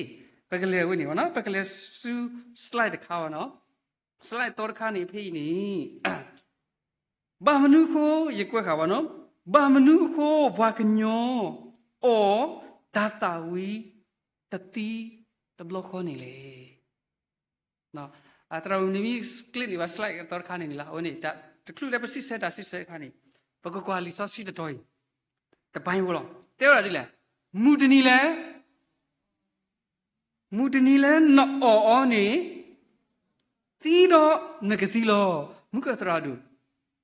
း. ပကလဲၤဝဲန့ၣ် ပကလဲၤဆူ slide တခါဘၣ်နီၤ. slide သီတခါန့ၣ် ဖဲအံၤန့ၣ် ဘၣ်မနုၤအဃိ ယကွဲးဃာ်ဘၣ်နီၤ, ဘၣ်မနုၤအဃိ ပှၤကညီအီၣ်တၢ်သၣ်ဝံၤ တသံတဘျီဃီန့ၣ်လဲၣ်. သရၣ်မုၣ်န့ၣ်မ့ၢ်ကျ့န့ၢ်ဘၣ် slide အသီတခါန့ၣ်န့ၣ်လီၤ. အဝဲန့ၣ် တချုးလၢပစံးဆၢတၢ်စံးဆၢတခါန့ၣ် ပကကွၢ်လံာ်စီဆှံတတီၤအံၤ တပိုင်းဝဲလီၤ. တဲဝဲဒၣ်ဒ်လဲၣ်, မုၢ်တနံၤလဲၣ် မုၢ်တနံၤလၢနအီၣ်အီၤန့ၣ် သံဒီးနကသံလီၤ. မူကသရၣ်ဒိၣ်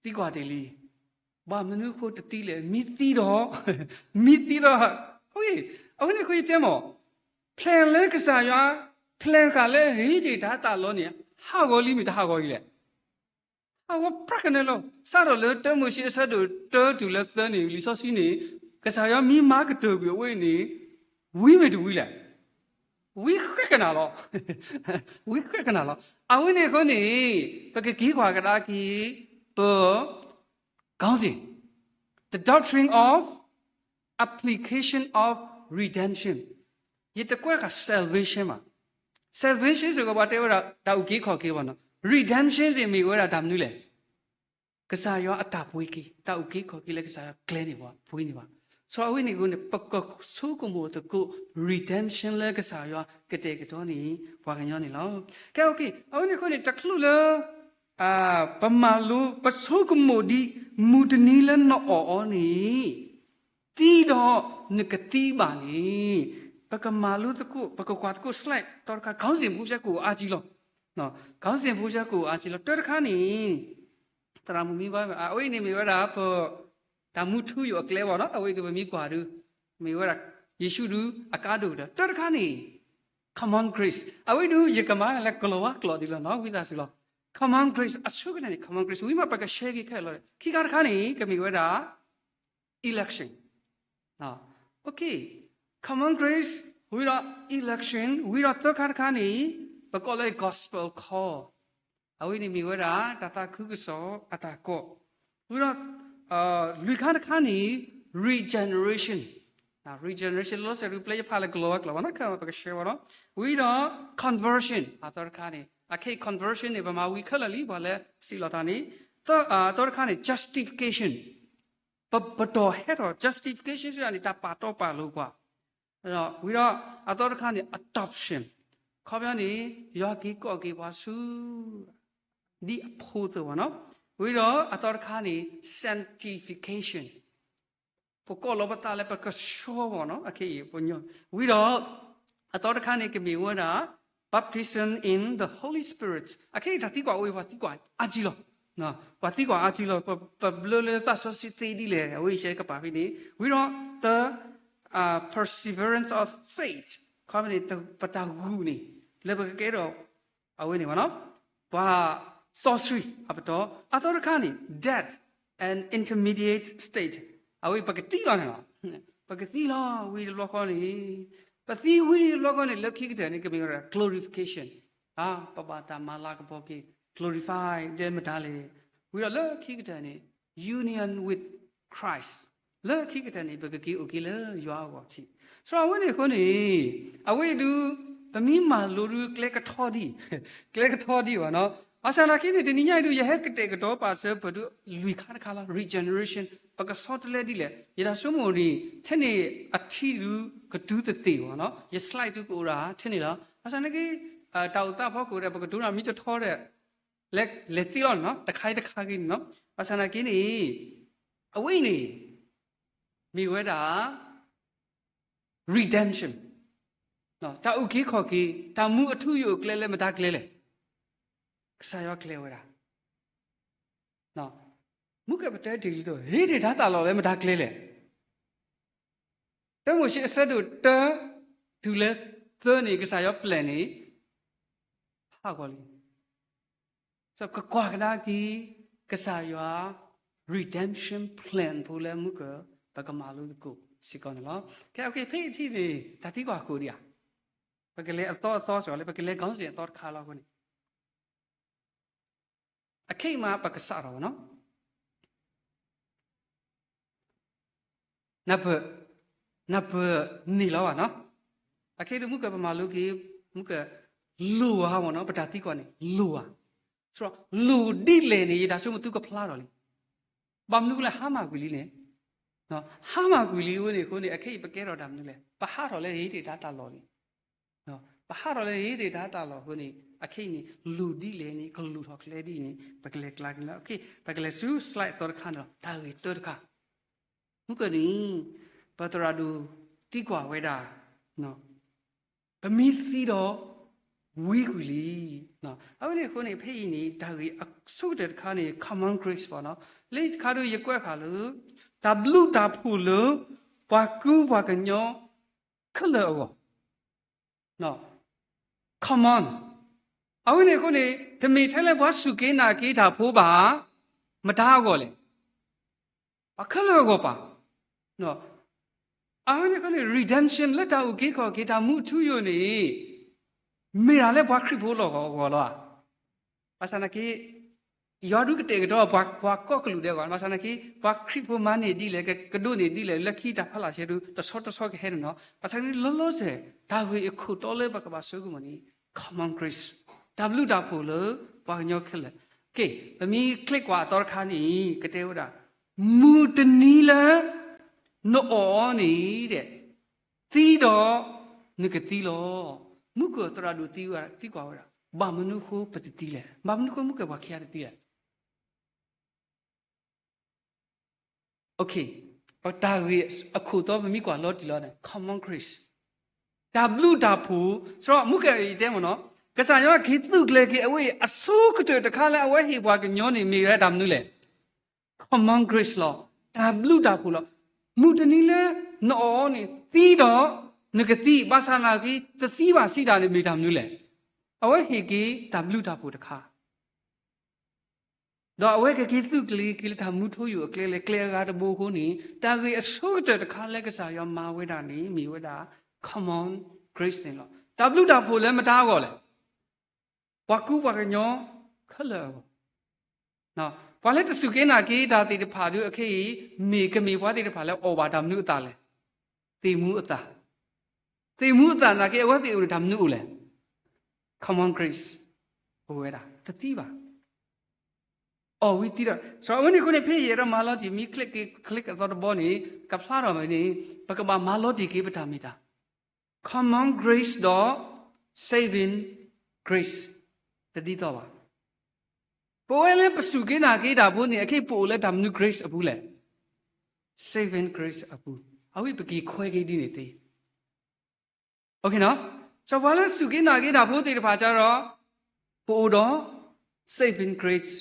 သံကွၢ်တ့ၢ်လံ, ဘၣ်မနုၤအဃိတသံလဲၣ်, မ့ၢ်သံဒီး, မ့ၢ်သံဒီး, အဝဲန့ၣ်အဃိယတဲမး, ဖျဲၣ်လၢကစၢ်ယွၤ, ဖျဲၣ်ဃာ်လၢဟ့ၣ်တ့ၢ်တၢ်သးလီန့ၣ် ဟးဂီၤလံမ့ၢ်တဟးဂီၤအံၤလဲၣ်. ဟးဂီၤပြးကနဲလီၤ. စးထီၣ်လၢတၢမိၤၡ့အဆၢဒိၣ်တၢတုၤလၢသၢန့ၣ် လံာ်စီဆှံန့ၣ် ကစၢ်ယွၤမ့ၢ်မၤကတၢၢ်ကွံာ်အဝဲအံၤန့ၣ် ဝံၤမ့ၢ်တဝံၤလဲၣ်. ဝံၤဃဲကနၣ်လီၤ. ဝံၤဃဲကနၣ်လီၤ. အဝဲန့ၣ်အဃိန့ၣ် ပကက့ၤကွၢ်ကဒါက့ၤ ပ ခေါင်းစဉ်, The doctrine of application of redemption. ယတကွဲးဃာ် salvation ဘၣ်. salvation စ့ၢ်ကီးပှၤတဲဝဲဒၣ် တၢ်အုၣ်က့ၤခီၣ်က့ၤဘၣ်နီၤ. redemption စ့ၢ်မ့ၢ်ဝဲဒၣ်တၢ်မနုၤလဲၣ်. ကစၢ်ယွၤအတၢ်ပှ့ၤက့ၤ, တၢ်အုၣ်က့ၤခီၣ်က့ၤလၢကစၢ်ယွၤကျဲန့ၣ်ပှၤပှ့ၤန့ၢ်ဘၣ်. ဆိအဝဲန့ၣ်အဃိန့ၣ် ပကဆိကမိၣ်သကိး redemption လၢကစၢ်ယွၤကတဲာ်ကတီၤန့ၣ် ပှၤကညီန့ၣ်လီၤ. ကဲ အဝဲန့ၣ်အဃိန့ၣ် တချုးလၢ ပမၤလိ ပဆိကမိၣ်ဒံး မုၢ်တနံၤလၢနအီၣ်အီၤန့ၣ် သံဒီးနကသံဘၣ်န့ၣ် ပကမၤလိသကိး ပကကွၢ်သကိး slide တခါ ခေါင်းစဉ်ဖိဆၢကအိၣ်အါကံလီၤ. ခေါင်းစဉ်ဖိဆၢကအိၣ်အါကံလီၤ. တၢတခါန့ၣ် သရၣ်မုၣ်မံဘၣ် အဝဲအံၤန့ၣ်မ့ၢ်ဝဲဒၣ်ပ တၢ်မူထူယိာ်အကျဲဘၣ်နီၤ. အဝဲအံၤဒုးပမ့ၢ်ကွၢ်ဒုး မ့ၢ်ဝဲဒၣ် ယ့ၣ်ၡူးဒုးအကါဒိၣ်ကတၢၢ်. တၢတခါန့ၣ် common grace အဝဲဒုး ယကမၤလၢကျိာ်ဝါကျိာ်ဒ်လီၤနီၤ ဝံသးစူၤလီၤ. common grace အဆိကတၢၢ်န့ၣ် common grace ဝံၤမး ပက share က့ၤခဲလၢာ်လီၤ. ခံခါတခါန့ၣ် ကမ့ၢ်ဝဲဒၣ် election. Okay, common grace ဝံၤဒီး election ဝံၤဒီး သၢခါတခါန့ၣ် ပကိးလၢ gospel call. အဝဲန့ၣ်မ့ၢ်ဝဲဒၣ် တၢ်သးခုကစီၣ်အတၢ်ကိး. ဝံၤဒီး လွံၢ်ခါတခါန့ၣ် regeneration. regeneration လီၤစဲးရူပျဲယဖးလၢကလီၤဝဲကျိာ်ဘၣ်နီၤ ခဲပက share ဘၣ်နီၤ. ဝံၤဒီး conversion အသီတခါန့ၣ် အခဲအံၤ conversion န့ၣ် ပမၤဝံၤခဲလၢာ်လံ ပှၤလၢစံးလီၤသးန့ၣ်. သၢ အသီတခါန့ၣ် justification ပ ပတီၢ်ဟဲထီၣ် justification စ့ၢ်န့ၣ် တၢ်ပာ်တီပာ်လိၤပှၤ. ဝံၤဒီး အသီတခါန့ၣ် adoption ခီပညီန့ၣ် ယွၤက့ၤကိးက့ၤပှၤဆူ ဒ်အဖိအသိးဘၣ်နီၤ. ဝံၤဒီးအသီတခါန့ၣ် sanctification ပကိးလီၤပသးလၢပကဆှီဘၣ်နီၤ အခဲအံၤပညီ. ဝံၤဒီး အသီတခါန့ၣ် ကမ့ၢ်ဝဲဒၣ် baptism in the Holy Spirit. အခဲအံၤတၢ်သံကွၢ်အိၣ် ပှၤသံကွၢ်အါကံလီၤ. ပှၤသံကွၢ်အါကံလီၤ ပ ပဘျၢလၢသးစီဆှံသ့ဒ်လဲၣ် အဝဲအံၤရှဲကပၤဖဲန့ၣ်. ဝံၤဒီး the perseverance of faith ခီပညီန့ၣ် ပတၢ်ဂုာ်န့ၣ် လၢပကကဲထီၣ် အဝဲန့ၣ်ဘၣ်နီၤ ပှၤစီဆှံအပတီၢ်. အသီတခါန့ၣ် death and intermediate state. အဝဲပကသံလီၤန့ၣ်လီၤ. ပကသံလီၤဝံၤတဘျီဃီန့ၣ် ပသံဝံၤတဘျီဃီန့ၣ် လၢခံကတၢၢ်န့ၣ် ကမ့ၢ်ဝဲဒၣ် glorification. ပဘၣ်တၢ်မၤလၤကပီၤက့ၤ glorify ဒဲမတၤလဲၣ်. ဝံၤဒီးလၢခံကတၢၢ်န့ၣ် union with Christ. လၢခံကတၢၢ်န့ၣ် ပကက့ၤအိၣ်က့ၤလၢယွၤအဂီၢ်ထံး. ဆိအဝဲန့ၣ်အဃိန့ၣ် အဝဲအံၤဒုး ပမ့ၢ်မၤလိဒုး ကျဲကထီဒံး ကျဲကထီဒံးဘၣ်နီၤ. ဘၣ်ဆၣ်သနာ်က့န့ၣ် တနံၤညါအံၤဒုး ယဟဲကတဲာ်ကတီၤပာ်စၢၤပၢၢ်ဒုး လွံၢ်ခါတခါလီၤ regeneration ပကဆီတလဲဒ်လဲၣ်. ယတၢ်ဆိကမိၣ်န့ၣ် ထဲန့ၣ်အထံဒုး ကတုၤသ့ဘၣ်နီၤ. ယ slide ဒုးကအိၣ်ဒၣ်ထဲန့ၣ်လီၤ. ဘၣ်ဆၣ်သနာ်က့ တၢ်အိၣ်သးဖီခိၣ်ဒီး ပကတိၤတၢ်မ့ၢ်တထီဒီး လဲၤသ့လီၤန့ၣ်နီၤ တခါအံၤတခါဂ့ၤန့ၣ်နီၤ. ဘၣ်ဆၣ်သနာ်က့န့ၣ် အဝဲအံၤန့ၣ် မ့ၢ်ဝဲဒၣ် redemption တၢ်အုၣ်က့ၤခီၣ်က့ၤ တၢ်မူအထူအယိာ်အကျဲလၢမတၤကျဲလဲၣ်. ကစၢ်ယွၤကျဲၤဝဲဒၣ် မုၢ်ကပတဲတ့ၢ်လံသိး ဟ့ၣ်တ့ၢ်တၢ်သးလီၤလၢမတၤကျဲလဲၣ်. တၢမိၤၡ့အဆၢဒိၣ်တၢ တုၤလၢသၢန့ၣ် ကစၢ်ယွၤပျဲၢ်န့ၣ် ဟးဂီၤလံ. ကကွၢ်ကဒါက့ၤ ကစၢ်ယွၤ redemption plan ဖိလၢမုၢ်က ပကမၤလိသကိးစ့ၢ်ကီးန့ၣ်လီၤ. ကဲ ဖဲအံၤထံၣ်န့ၣ် တၢ်သံကွၢ်ကိးဒံးဧါ. ပကလဲၤအသီအသီစ့ၢ်ကီးလၢ ပကလဲၤ ခေါင်းစဉ် အသီတခါလီၤအဃိန့ၣ် အခဲအံၤမး ပကစးထီၣ်ဘၣ်နီၤ နၢ်ပၢၢ် နၢ်ပၢၢ်န့ၣ်လီၤဘၣ်နီၤ. အခဲအံၤဒုး မုၢ်ကပမၤလိက့ၤ မုၢ်က လိၣ်ဧါမ့ၢ်နီၤ ပတၢ်သံကွၢ်န့ၣ် လိၣ်ဧါ. ဆိ လိၣ်ဒ်လဲၣ်န့ၣ် ယတၢ်ဆိကမိၣ်သုကဖျါထီၣ်လံ. ဘၣ်မနုၤအဃိလဲၣ် ဟါမၢ်ကွံာ်လံန့ၣ် ဟါမၢ်ကွံာ်လံအဃိန့ၣ် အဃိန့ၣ် အခဲအံၤပကဲထီၣ်တၢ်မနုၤလဲၣ်. ပဟးထီၣ်လၢဟ့ၣ်တ့ၢ်တၢ်သးလီၤလံ. ပဟးထီၣ်လၢဟ့ၣ်တ့ၢ်တၢ်သးလီၤအဃိန့ၣ် အခဲအံၤန့ၣ် လိၣ်ဒ်လဲၣ်န့ၣ် ကလိၣ်ထီၣ်ကျဲဒ်အံၤန့ၣ် ပကလဲၤကျါက့ၤလီၤ. ပကလဲၤဆူ slide အသီတခါန့ၣ်လီၤ. တၢ်ဂ့ၢ်တၢတခါ မုၢ်ကန့ၣ် ပသရၣ်ဒိၣ်သံကွၢ်ဝဲဒၣ် ပမ့ၢ်သံဒီး ဝံကွံာ်လံ. အဝဲန့ၣ်အဃိန့ၣ် ဖဲအံၤန့ၣ် တၢ်ဂ့ၢ်အဆိကတၢၢ်တခါန့ၣ် common grace ဘၣ်နီၤ. လၢတခါဒုးယကွဲးဖးလၢ တၢ်ဘျုးတၢ်ဖှိၣ်လၢ ပှၤကူပှၤကညီခဲလၢာ်အဂီၢ် common. အဝဲန့ၣ်အဃိန့ၣ် တမ့ၢ်ထဲလၢပှၤစူၢ်က့ၤနာ်က့ၤတၢ်ဖိဘၣ်, မတၤအဂီၢ်လဲၣ်. ပှၤခဲလၢာ်အဂီၢ်ပၢ်. အဝဲန့ၣ်အဃိန့ၣ် redemption လၢတၢ်အုၣ်က့ၤခီၣ်က့ၤတၢ်မူအထူအယိာ်န့ၣ် မ့ၢ်ဒၣ်လၢပှၤခရံာ်ဖိလီၢ်အဂီၢ်လီၤ. ဘၣ်ဆၣ်သနာ်က့ ယွၤဒုးကတဲာ်ကတီၤပှၤ ပှၤကိးကလုာ်ဒဲးအဂီၢ်, ဘၣ်ဆၣ်သနာ်က့ ပှၤခရံာ်ဖိမၤန့ၢ်ဒ်လဲၣ်, ကဒိးန့ၢ်ဒ်လဲၣ်, လၢခံတၢ်ဖီလာ်ဆဲးဒုး တဆီတဆီကဟဲန့ၣ်နီၤ. ဘၣ်ဆၣ်သနာ်က့ လီၤလီၤဆဲး တၢ်ဂ့ၢ်အခိၣ်တီလၢပကဘၣ်ဆိကမိၣ်န့ၣ် common grace တၢ်ဘျုးတၢ်ဖှိၣ်လၢပှၤကညီခဲလၢာ်. ကဲ, ပမ့ၢ်ချ့ကွၢ်အသီတခါန့ၣ် ကတဲဝဲဒၣ် မုၢ်တနံၤလၢ နအီၣ်အီၤန့ၣ် သံဒီးနကသံလီၤ. မုၢ်ကသရၣ်ဒိၣ်သံကွၢ်ဝဲဒၣ် ဘၣ်မနုၤအဃိပတသံလဲၣ်, ဘၣ်မနုၤအဃိမုၢ်ကပှၤခံဂၤတသံလဲၣ်. ပတၢ်ဂ့ၢ်အခိၣ်တီပမ့ၢ်ကွၢ်လီၤတံၢ်လီၤန့ၣ် common grace တၢ်ဘျုးတၢ်ဖှိၣ်, ဆိ မုၢ်ကယတဲမ့ၢ်နီၤ, ကစၢ်ယွၤက့ၤသုးကျဲၤက့ၤအဝဲအံၤ အဆိကတၢၢ်တခါလၢအဝဲဟ့ၣ်ပှၤကညီန့ၣ် မ့ၢ်ဝဲဒၣ်တၢ်မနုၤလဲၣ်. common grace လီၤ. တၢ်ဘျုးတၢ်ဖှိၣ်လီၤ. မုၢ်တနံၤလၢနအီၣ်အီၤန့ၣ် သံဒီးနကသံ, ဘၣ်ဆၣ်သနာ်က့ တသံဘၣ်စံးတၢ်န့ၣ် မ့ၢ်တၢ်မနုၤလဲၣ်. အဝဲဟ့ၣ်က့ၤတၢ်ဘျုးတၢ်ဖှိၣ်တခါ ဒီးအဝဲကက့ၤသုးကျဲၤက့ၤလၢတၢ်မူထူယိာ်အကျဲလၢကျဲအဂၤတဘိအဃိန့ၣ်, တၢ်ဂ့ၢ်အဆိကတၢၢ်တခါလၢကစၢ်ယွၤမၤဝဲဒၣ်န့ၣ် မ့ၢ်ဝဲဒၣ် common grace န့ၣ်လီၤ. တၢ်ဘျုးတၢ်ဖှိၣ်လၢမတၤအဂီၢ်လဲၣ်. ပှၤကူပှၤကညီခဲလၢာ်အဂီၢ်, ပှၤလၢတစူၢ်က့ၤနာ်က့ၤတၢ်သ့ၣ်တဖၣ်ဒီး အခဲအံၤ မ့ၢ်ကမ့ၢ်ပှၤသ့ၣ်တဖၣ်လၢအီၣ်ဘၣ်တၢ်မနုၤအသးလဲၣ်. သ့ၣ်မူအသး, သ့ၣ်မူအသးနာ်က့ အဝဲသ့ၣ်အိၣ်န့ၣ် တၢ်မနုၤအိၣ်လဲၣ်. Common grace အိၣ်ဝဲဒၣ်, တသံဘၣ်. အီၣ်ဝံၤသံဒီး, အဝဲန့ၣ်အဃိန့ၣ် ဖဲယအဲၣ်ဒိးမၤလီၤတံၢ် မ့ၢ် click click အသီတဘီန့ၣ် ကဖျါထီၣ်မ့ၢ်န့ၣ် ပကဘၣ်မၤလီၤတံၢ်က့ၤပတၢ်မ့ၢ်တၢ် common grace ဒီး saving grace တဒ်သိးဘၣ်. ပဝဲလၢပစူၢ်က့ၤနာ်က့ၤတၢ်ဖိန့ၣ် အခဲအံၤပအိၣ်လၢတၢ်မနုၤ grace အပူၤလဲၣ်. Saving grace အပူၤ, အဝဲပက့ၤခွဲက့ၤဒ်န့ၣ်သ့ စီၤပၤလၢစူၢ်က့ၤနာ်က့ၤတၢ်ဖိသ့ၣ်တဖၣ်ကဒီး ပအိၣ်ဒီး saving grace,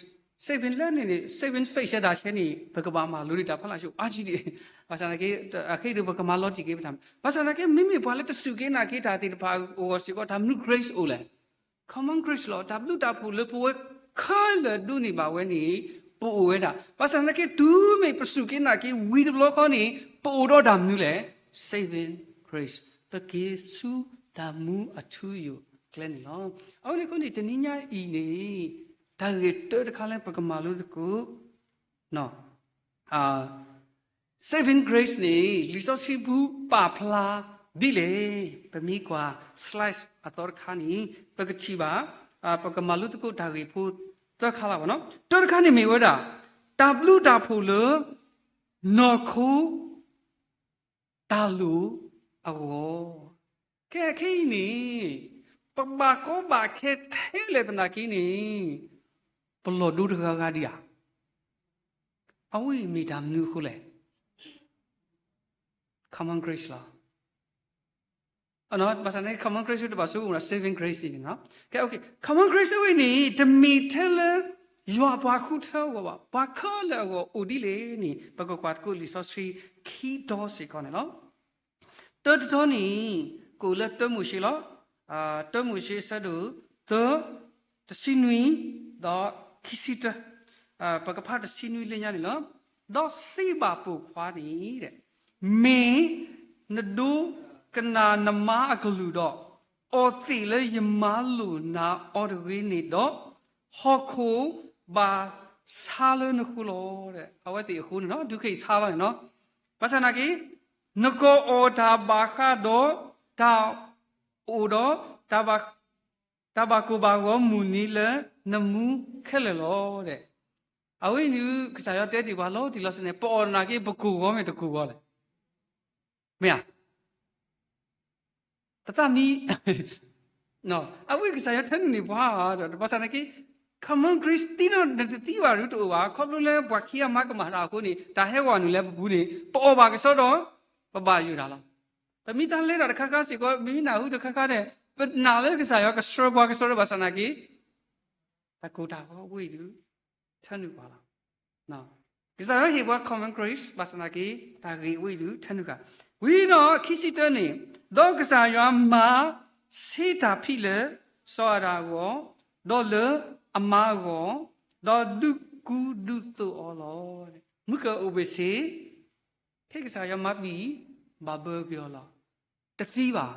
saving လၢန့ၣ်န့ၣ် saving faith ဒၣ်ဆဲန့ၣ် ပကဘၣ်မၤလိဒံးတၢ်ဖီလာ်ဆိ အါထံဒံး, ဘၣ်ဆၣ်သနာ်က့ အခဲအံၤဒီးပကမၤလီၤတံၢ်က့ၤပတၢ်, ဘၣ်ဆၣ်သနာ်က့ မ့မ့ၢ်ပှၤလၢတစူၢ်က့ၤနာ်က့ၤတၢ်သ့ၣ်တဖၣ်အဂီၢ်စ့ၢ်ကီး တၢ်မနုၤ grace အိၣ်လဲၣ်. Common grace လီၤ. တၢ်ဘျုးတၢ်ဖှိၣ်လၢပဝဲခဲလၢာ်ဒိးန့ၢ်ဘၣ်ဝဲန့ၣ် ပအိၣ်ဝဲဒၣ်, ဘၣ်ဆၣ်သနာ်က့ တုၤမ့ၢ်ပစူၢ်က့ၤနာ်က့ၤဝံၤတဘျီဃီန့ၣ် ပအိၣ်ဒီးတၢ်မနုၤလဲၣ်. Saving grace, ပက့ၤဆူတၢ်မူအထူအယိာ်ကျဲန့ၣ်လီၤ. အဝဲန့ၣ်အဃိန့ၣ် တနံၤညါအံၤန့ၣ် တၢ်ဂ့ၢ်တၢတခါလၢပကမၤလိသကိး saving grace န့ၣ် လံာ်စီဆှံပူၤပာ်ဖျါဒ်လဲၣ်. ပမ့ၢ်ကွၢ် slide အသီတခါန့ၣ် ပကထံၣ်ဘၣ်, ပကမၤလိသကိးတၢ်ဂ့ၢ်ဖိသၢခါလၢ်ဘၣ်နီၤ. တၢတခါန့ၣ်မ့ၢ်ဝဲဒၣ် တၢ်ဘျုးတၢ်ဖှိၣ်လၢ နီၢ်ခိ တၢ်လိၣ်အဂီၢ်, ကဲခဲအံၤန့ၣ် ပဘၣ်ကီဘၣ်ခဲထဲလဲၣ်သနာ်က့န့ၣ် ပလီၢ်ဒိတဂၤဂၤဒံးဧါ. အဝဲအံၤမ့ၢ်တၢ်မနုၤအဃိလဲၣ်. Common grace လီၤ. ဘၣ်ဆၣ်န့ၣ် common grace တဘၣ်ဆိကမိၣ် saving grace န့ၣ်, common grace အဝဲန့ၣ် တမ့ၢ်ထဲလၢ ယွၤပှၤဃုထၢအဂီၢ်ဘၣ်, ပှၤခဲလၢာ်အဂီၢ်အိၣ်ဒ်လဲၣ်န့ၣ် ပကကွၢ်သကိးလံာ်စီဆှံခံတီၤစ့ၢ်ကီးန့ၣ်လီၤ. တၢတတီန့ၣ် ကအိၣ်လၢတၢမိၤၡ့လီၤ. တၢမိၤၡ့အဆၢဒိၣ်သၢ တဆံနွံ ဒီးခံဆံတၢ, ပကဖးတဆံနွံလၢညါန့ၣ်လီၤ. ဒီးစံးဘၣ်ပိာ်ခွါန့ၣ်, မ့ၢ်နဒိကနၣ်နမါအကလုၢ်ဒီး အီၣ်သ့ၣ်လၢယမါလိၣ်နၤအီၤတဂ့ၤန့ၣ်ဒီး, ဟီၣ်ခိၣ်ဘၣ်ဆါလၢနဃိလီၤ. အဝဲသ့ၣ်အဃိန့ၣ်လီၤ, ဒုးက့ၤဆါလီၤန့ၣ်လီၤ. ဘၣ်ဆၣ်သနာ်က့ နကအီၣ်တၢ်ဘၣ်ဃးဒီးတၢ်အိၣ်ဒီး တၢ်ဘၣ်ကိၢ်ဘၣ်ဂီၤမုၢ်နံၤလၢနမူခဲလၢာ်လီၤ. အဝဲအံၤန့ၣ် ကစၢ်ယွၤတဲတ့ၢ်ပှၤလီၤတံၢ်လီၤဆဲးန့ၣ် ပအီၣ်သနာ်က့ ပကိၢ်ဂီၤမ့ၢ်တကိၢ်ဂီၤလဲၣ်. မ့ၢ်ဧါ. ပသးမံ အဝဲကစၢ်ယွၤထၢနုာ်န့ၢ်ပှၤဒီး ဘၣ်ဆၣ်သနာ်က့ common grace သံဒီးနတသံဘၣ်ဒုးတအိၣ်ဘၣ်, ခီဖျိလၢပှၤခံဂၤမၤကမၣ်တၢ်အဃိန့ၣ် တၢ်ဟဲဝဲနုာ်လၢပပူၤန့ၣ် ပအီၣ်ဘၣ်ကစီဒီး ပဘၣ်ယိၣ်တၢ်လီၤ. ပမ့ၢ်တၢ်လဲၤတၢ်တခါခါစ့ၢ်ကီး ပမ့ၢ်နၢ်ဟူတခါခါန့ၣ် ပနာ်လၢကစၢ်ယွၤကဆှၢပှၤကဆှၢဒီး ဘၣ်ဆၣ်သနာ်က့ တၢ်ကိၢ်တၢ်ဂီၤဝဲအံၤဒုး ထၢနုာ်ပှၤလီၤ. ကစၢ်ယွၤဟ့ၣ်ပှၤ common grace ဘၣ်ဆၣ်သနာ်က့ တၢ်ဂ့ၢ်ဝဲအံၤဒုးထၢနုာ်ဃာ်. ဝံၤဒီးခံဆံတၢန့ၣ်, ဒီးကစၢ်ယွၤမၤဆ့တၢ်ဖံးလၢစီၤအၤဒၣ်အဂီၢ်, ဒီးလၢအမါအဂီၢ်, ဒီးဒုးကူဒုးသိးအီၤလီၤ. မုၢ်ကအိၣ်ဘ့ၣ်ဆ့ ခဲကစၢ်ယွၤမၤပံာ်ဘၣ်ဘၢက့ၤအီၤလီၤ. တသံဘၣ်,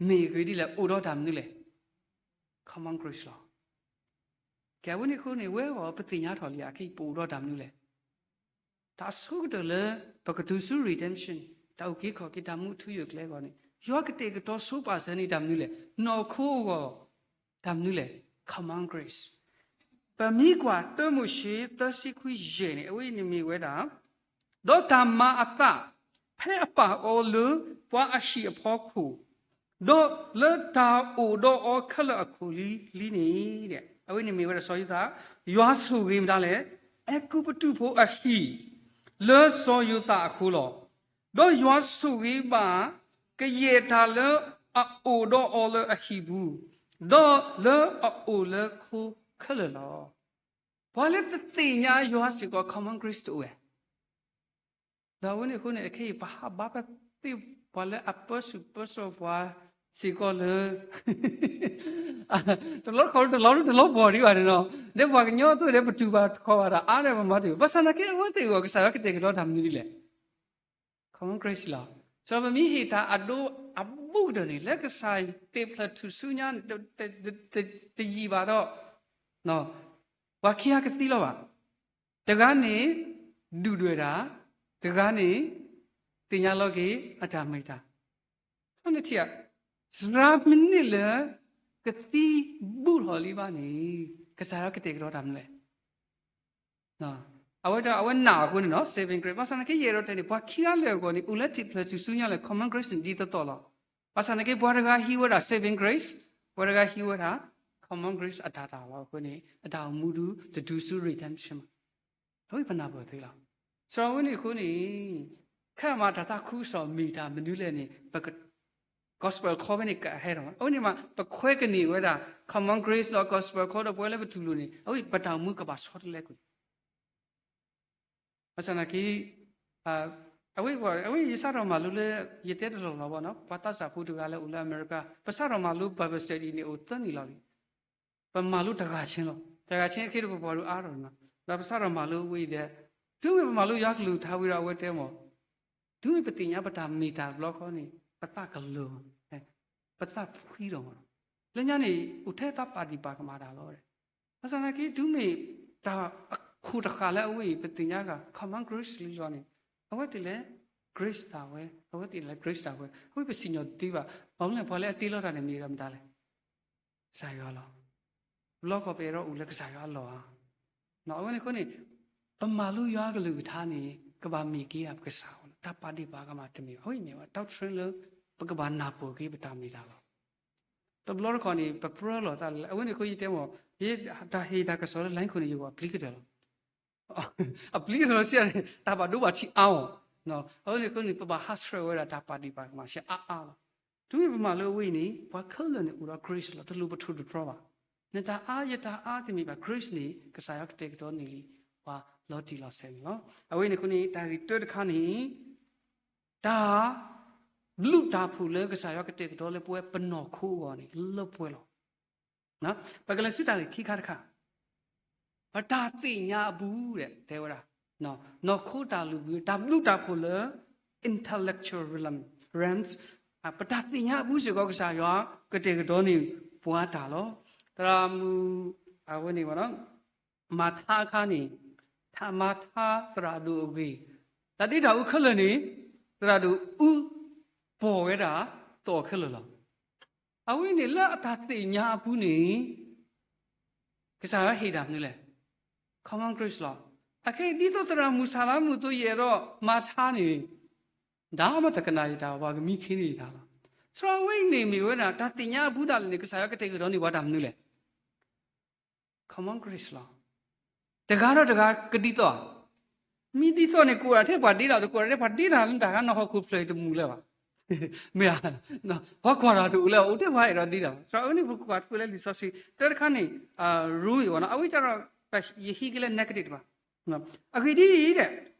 မ့ၢ်အဂ့ၢ်ဒ်လဲၣ် အိၣ်ဒီးတၢ်မနုၤလဲၣ်. Common grace လီၤ. ကဲအဝဲန့ၣ်အဃိန့ၣ် ဝဲအဂီၢ်ပသ့ၣ်ညါထီၣ်လံ အခဲအံၤပအိၣ်ဒီးတၢ်မနုၤလဲၣ်. တၢ်အဆိကတၢၢ်လၢ ပကတုၤဆူ redemption တၢ်အုၣ်က့ၤခီၣ်က့ၤတၢ်မူအထူအယိာ်အကျဲအဂီၢ်န့ၣ် ယွၤကတဲာ်ကတီၤဆိပာ်စၢၤန့ၢ်တၢ်မနုၤလဲၣ်. နီၢ်ခိအဂီၢ် တၢ်မနုၤလဲၣ်. Common grace. ပမ့ၢ်ကွၢ်တၢမိၤၡ့သၢဆံခွံယဲၢ်န့ၣ် အဝဲအံၤန့ၣ်မ့ၢ်ဝဲဒၣ် ဒီးတၢ်မၤအသး ဖဲအပာ်အီၤလၢပှၤအဟံၣ်အဖီခိၣ်, ဒီးလၢတၢ်အိၣ်ဒီးအီၤခဲလၢာ်အခိၣ်လံလံန့ၣ်, အဝဲန့ၣ်မ့ၢ်ဝဲဒၣ်စီၤယိၤသး, ယွၤဆိၣ်ဂ့ၤမတၤလဲၣ်, အဲၤကူပတူးဖိအဟံၣ် လၢစီၤယိၤသးအဃိလီၤ. ဒီးယွၤဆိၣ်ဂ့ၤဘၣ် ကယဲၢ်တၢ်လၢအအိၣ်ဒီးအီၤလၢအဟံၣ်ပူၤ, ဒီးလၢအအိၣ်လၢခိခဲလၢာ်လီၤ. ပှၤလၢတသ့ၣ်ညါယွၤစ့ၢ်ကီး common grace တအိၣ်ဝဲ ဒီးအဝဲန့ၣ်အဃိန့ၣ် အခဲအံၤ ပဟးဘါပသ့ၣ်ပှၤလၢအပၢဆူၣ်ပၢစိးပှၤ စ့ၢ်ကီးလၢ တလီၤခီ တလီၤ တလီၤပှီၤဒံးဘၣ်န့ၣ်နီၤ, ဒီးပှၤကညီအသိးဒီး ပတူၢ်ဘၣ်တခီဘၣ်တၢ်အါဒီး ပမၤတ့ၢ် ဘၣ်ဆၣ်သနာ်က့ အဝဲသ့ၣ်အဂီၢ် ကစၢ်ယွၤကတဲာ်ကတီၤတၢ်မနုၤဒ်လဲၣ်. Common grace လီၤ. စီၤပမ့ၢ်ဟ့ၣ်တၢ်အဒိအဘူးကတၢၢ်န့ၣ် လၢကစၢ်သ့ၣ်ဖျၢၣ်ထူၣ်စုညါ တယံာ်ဘၣ်ဒီး ပှၤခံဂၤကသံလီၤဘၣ်. တဂၤန့ၣ် ဒုၣ်ဒွဲၣ်တၢ်, တဂၤန့ၣ် သ့ၣ်ညါလီၤက့ၤအတၢ်မ့ၢ်တၢ်. နထံၣ်ဧါ, စှၤမ့ၢ်န့ၢ်လၢ ကသံဘူးထီၣ်လံဘၣ်န့ၣ် ကစၢ်ယွၤကတဲာ်ကတီၤတၢ်မနုၤလဲၣ်. အဝဲဒၣ်အဝဲနာ်အဃိန့ၣ်နီၤ saving grace. ဘၣ်ဆၣ်သနာ်က့ ယအဲၣ်ဒိးတဲန့ၣ် ပှၤခံဂၤလၢာ်အဂီၢ်န့ၣ် အိၣ်လၢထံၣ်ဖျၢၣ်ထူၣ်စုညါလၢ common grace န့ၣ် ဒ်သိးသိးလီၤ. ဘၣ်ဆၣ်သနာ်က့ ပှၤတဂၤဟံးဝဲဒၣ် saving grace, ပှၤတဂၤဟံးဝဲဒၣ် common grace အတၢ်တၢ်လီၤအဃိန့ၣ် အတၢ်အိၣ်မူဒုးတတုၤဆူ redemption မး. အဝဲပနၢ်ပၢၢ်သ့လီၤ. စီၤဝဲန့ၣ်အဃိန့ၣ် ခဲမၤတၢ်သးခုကစီၣ်မ့ၢ်တၢ်မနုၤလဲၣ်န့ၣ် ပ gospel ခီဖဲန့ၣ်ကဟဲဒီး အဝဲန့ၣ်မး ပခွဲကနံၣ်ဝဲဒၣ် common grace ဒီး gospel ခီဒီးပဝဲလၢပတူၢ်လိာ်န့ၣ် အဝဲပတၢ်အိၣ်မူကဘၣ်ဆီတလဲကွံာ် ဘၣ်ဆၣ်သနာ်က့ အဝဲ အဝဲယစးထီၣ်မၤလိလၢ ယတဲတလီၢ်လီၢ်ဘၣ်နီၤ ပှၤသးစၢ်ဖိတဂၤလၢအိၣ်လၢအမဲရကၤ ပစးထီၣ်မၤလိ Bible study န့ၣ် အိၣ်သၢနံၣ်လီၤလံ. ပမၤလိတဂၤဆ့လီၤ. တဂၤဆ့အခဲဒီးပပှၤဒုးအါထီၣ်နီၤ ဒီးပစးထီၣ်မၤလိဝဲအံၤဒီး တုၤမ့ၢ်ပမၤလိယွၤကလုၢ်ကထါဝံၤဒီးအဝဲတဲမး တုၤမ့ၢ်ပသ့ၣ်ညါပတၢ်မ့ၢ်တၢ်တဘျီဃီန့ၣ် ပသးကလၢာ်မး, ပသးဖှံလီၤမး. လၢညါန့ၣ် အိၣ်ထဲသးပာ်ဒံးပာ်ကမၣ်တၢ်လီၤ. ဘၣ်ဆၣ်သနာ်က့ တုၤမ့ၢ်တၢ်အခိၣ်တဃာ်လၢအဝဲအံၤ ပသ့ၣ်ညါဂ့ၤ common grace လံလီၤန့ၣ် အဝဲသ့ၣ်လဲၤ grace တၢ်ဝဲ အဝဲသ့ၣ်လဲၤ grace တၢ်ဝဲ အဝဲပစံၣ်ညီၣ်တသ့ဘၣ်. ဘၣ်မနုၤလဲၣ် ပှၤလၢအတ့လီၤတၢ်န့ၣ်မ့ၢ်ဝဲဒၣ်မတၤလဲၣ် ကစၢ်ယွၤလီၤ. တဘျီဃီပအဲၣ်ဒိးအိၣ်လၢကစၢ်ယွၤအလီၢ်ဧါ. အဝဲန့ၣ်အဃိန့ၣ် ပမၤလိယွၤကလုၢ်ကထါန့ၣ် ကဘၣ်မ့ၢ်က့ၤဒၣ်ပကစၢ်အလီၢ် တၢ်ပာ်ဒံးပာ်ကမၣ်တမ့ၢ်ဘၣ်. အဝဲအံၤမ့ၢ်ဝဲ doctrine လၢ ပကဘၣ်နၢ်ပၢၢ်က့ၤပတၢ်မ့ၢ်တၢ်လီၤ. တဘျီတခီန့ၣ် ပပြၢလီၤသးလၢ အဝဲန့ၣ်အဃိယတဲမး ယတၢ်ဟ့ၣ်တၢ်ကစီၣ်လၢ line ခိၣ်န့ၣ် ယဂီၢ်အပျံၤကတၢၢ်လီၤ. အပျံၤကတၢၢ်လီၤစံးန့ၣ် တၢ်ဘၣ်ဒိဘၣ်ထံးအါမး. အဝဲန့ၣ်အဃိန့ၣ် ပဘၣ်ဟးဆှဲးဝဲဒၣ်တၢ်ပာ်ဒံးပာ်ကမၣ်ဆံးအါအါလီၤ. တုၤမ့ၢ်ပမၤလိအဝဲအံၤန့ၣ် ပှၤခဲလၢာ်န့ၣ်အိၣ်ဒီး grace လီၤ တလိၣ်ပထိၣ်တတြီဘၣ်. နတၢ်အါ ယတၢ်အါတမ့ၢ်ဘၣ် grace န့ၣ် ကစၢ်ယွၤကတဲာ်ကတီၤန့ၢ်လံ ပှၤလီၤတံၢ်လီၤဆဲးန့ၣ်လီၤ. အဝဲန့ၣ်အဃိန့ၣ် တၢ်ဂ့ၢ်တၢတခါန့ၣ် တၢ်ဘျုးတၢ်ဖှိၣ်လၢကစၢ်ယွၤကတဲာ်ကတီၤလၢပဝဲပနီၢ်ခိအဂီၢ်န့ၣ် လၢပှဲၤလီၤ. ပကလဲၤဆူတၢ်ဂ့ၢ်ခံခါတခါ ပတၢ်သ့ၣ်ညါအပူၤဒီး တဲဝဲဒၣ် နီၢ်ခိတၢ်လုၢ်ဘၣ် တၢ်ဘျုးတၢ်ဖှိၣ်လၢ intellectual realm, realms ပတၢ်သ့ၣ်ညါအပူၤစ့ၢ်ကီး ကစၢ်ယွၤကတဲာ်ကတီၤန့ၢ်ပှၤတၢ်လီၤ. သရၣ်မုၣ် အဝဲန့ၣ် မၤထါအခါန့ၣ် ထါမၤထါသရၣ်ဒိၣ်အဂ့ၢ် တၢ်ဒ့တၢ်အူခဲလၢာ်န့ၣ် သရၣ်ဒိၣ်အူ ပိာ်ဝဲဒၣ်သီခဲလၢာ်လီၤ. အဝဲန့ၣ်လၢအတၢ်သ့ၣ်ညါအပူၤန့ၣ် ကစၢ်ယွၤဟ့ၣ်တၢ်မနုၤလဲၣ် common grace လီၤ. အခဲအံၤ ဒ်သိးသရၣ်မုၣ်ဆၣ်လါမုၣ်သိးယအဲၣ်ဒိးမၤထါန့ၣ် ဒၣ်မးတကနၣ်ယတၢ် ပှၤကမံခ့န့ၢ်ယတၢ်လီၤ. သရၣ်ဝဲအံၤန့ၣ်မ့ၢ်ဝဲဒၣ် တၢ်သ့ၣ်ညါအပူၤဒၣ်လဲာ်န့ၣ် ကစၢ်ယွၤကတဲာ်ကတီၤန့ၢ်ပှၤတၢ်မနုၤလဲၣ် common grace လီၤ. တဂၤဒီးတဂၤကဒ်သိးဧါ. မ့ၢ်ဒ်သိးန့ၣ် ကိးဒၣ်ထဲပှၤဒ့တၢ် တကိးဒၣ်ထဲပှၤဒ့တၢ်လၢတၢ်ဂၤနီၢ်ဟီၣ်ခိၣ်ဖျၢၣ်တမုာ်လၢၤဘၣ်. မ့ၢ်ဧါ. ပှၤကွၢ်တၢ်တအိၣ်လၢၤ အိၣ်ထဲပှၤအဲၣ်ဒိးဒ့တၢ်လီၤ. သရၣ်ဝဲန့ၣ် ပကွၢ်တဖုလၢလံာ်စီဆှံ တၢတခါန့ၣ် ရူမ့ၢ်ဝဲနီၤ အဝဲတၢ်ဒီး ယဟံးက့ၤလၢ negative တဘၣ်. အဂ့ၢ်ဒ်အံၤဒီး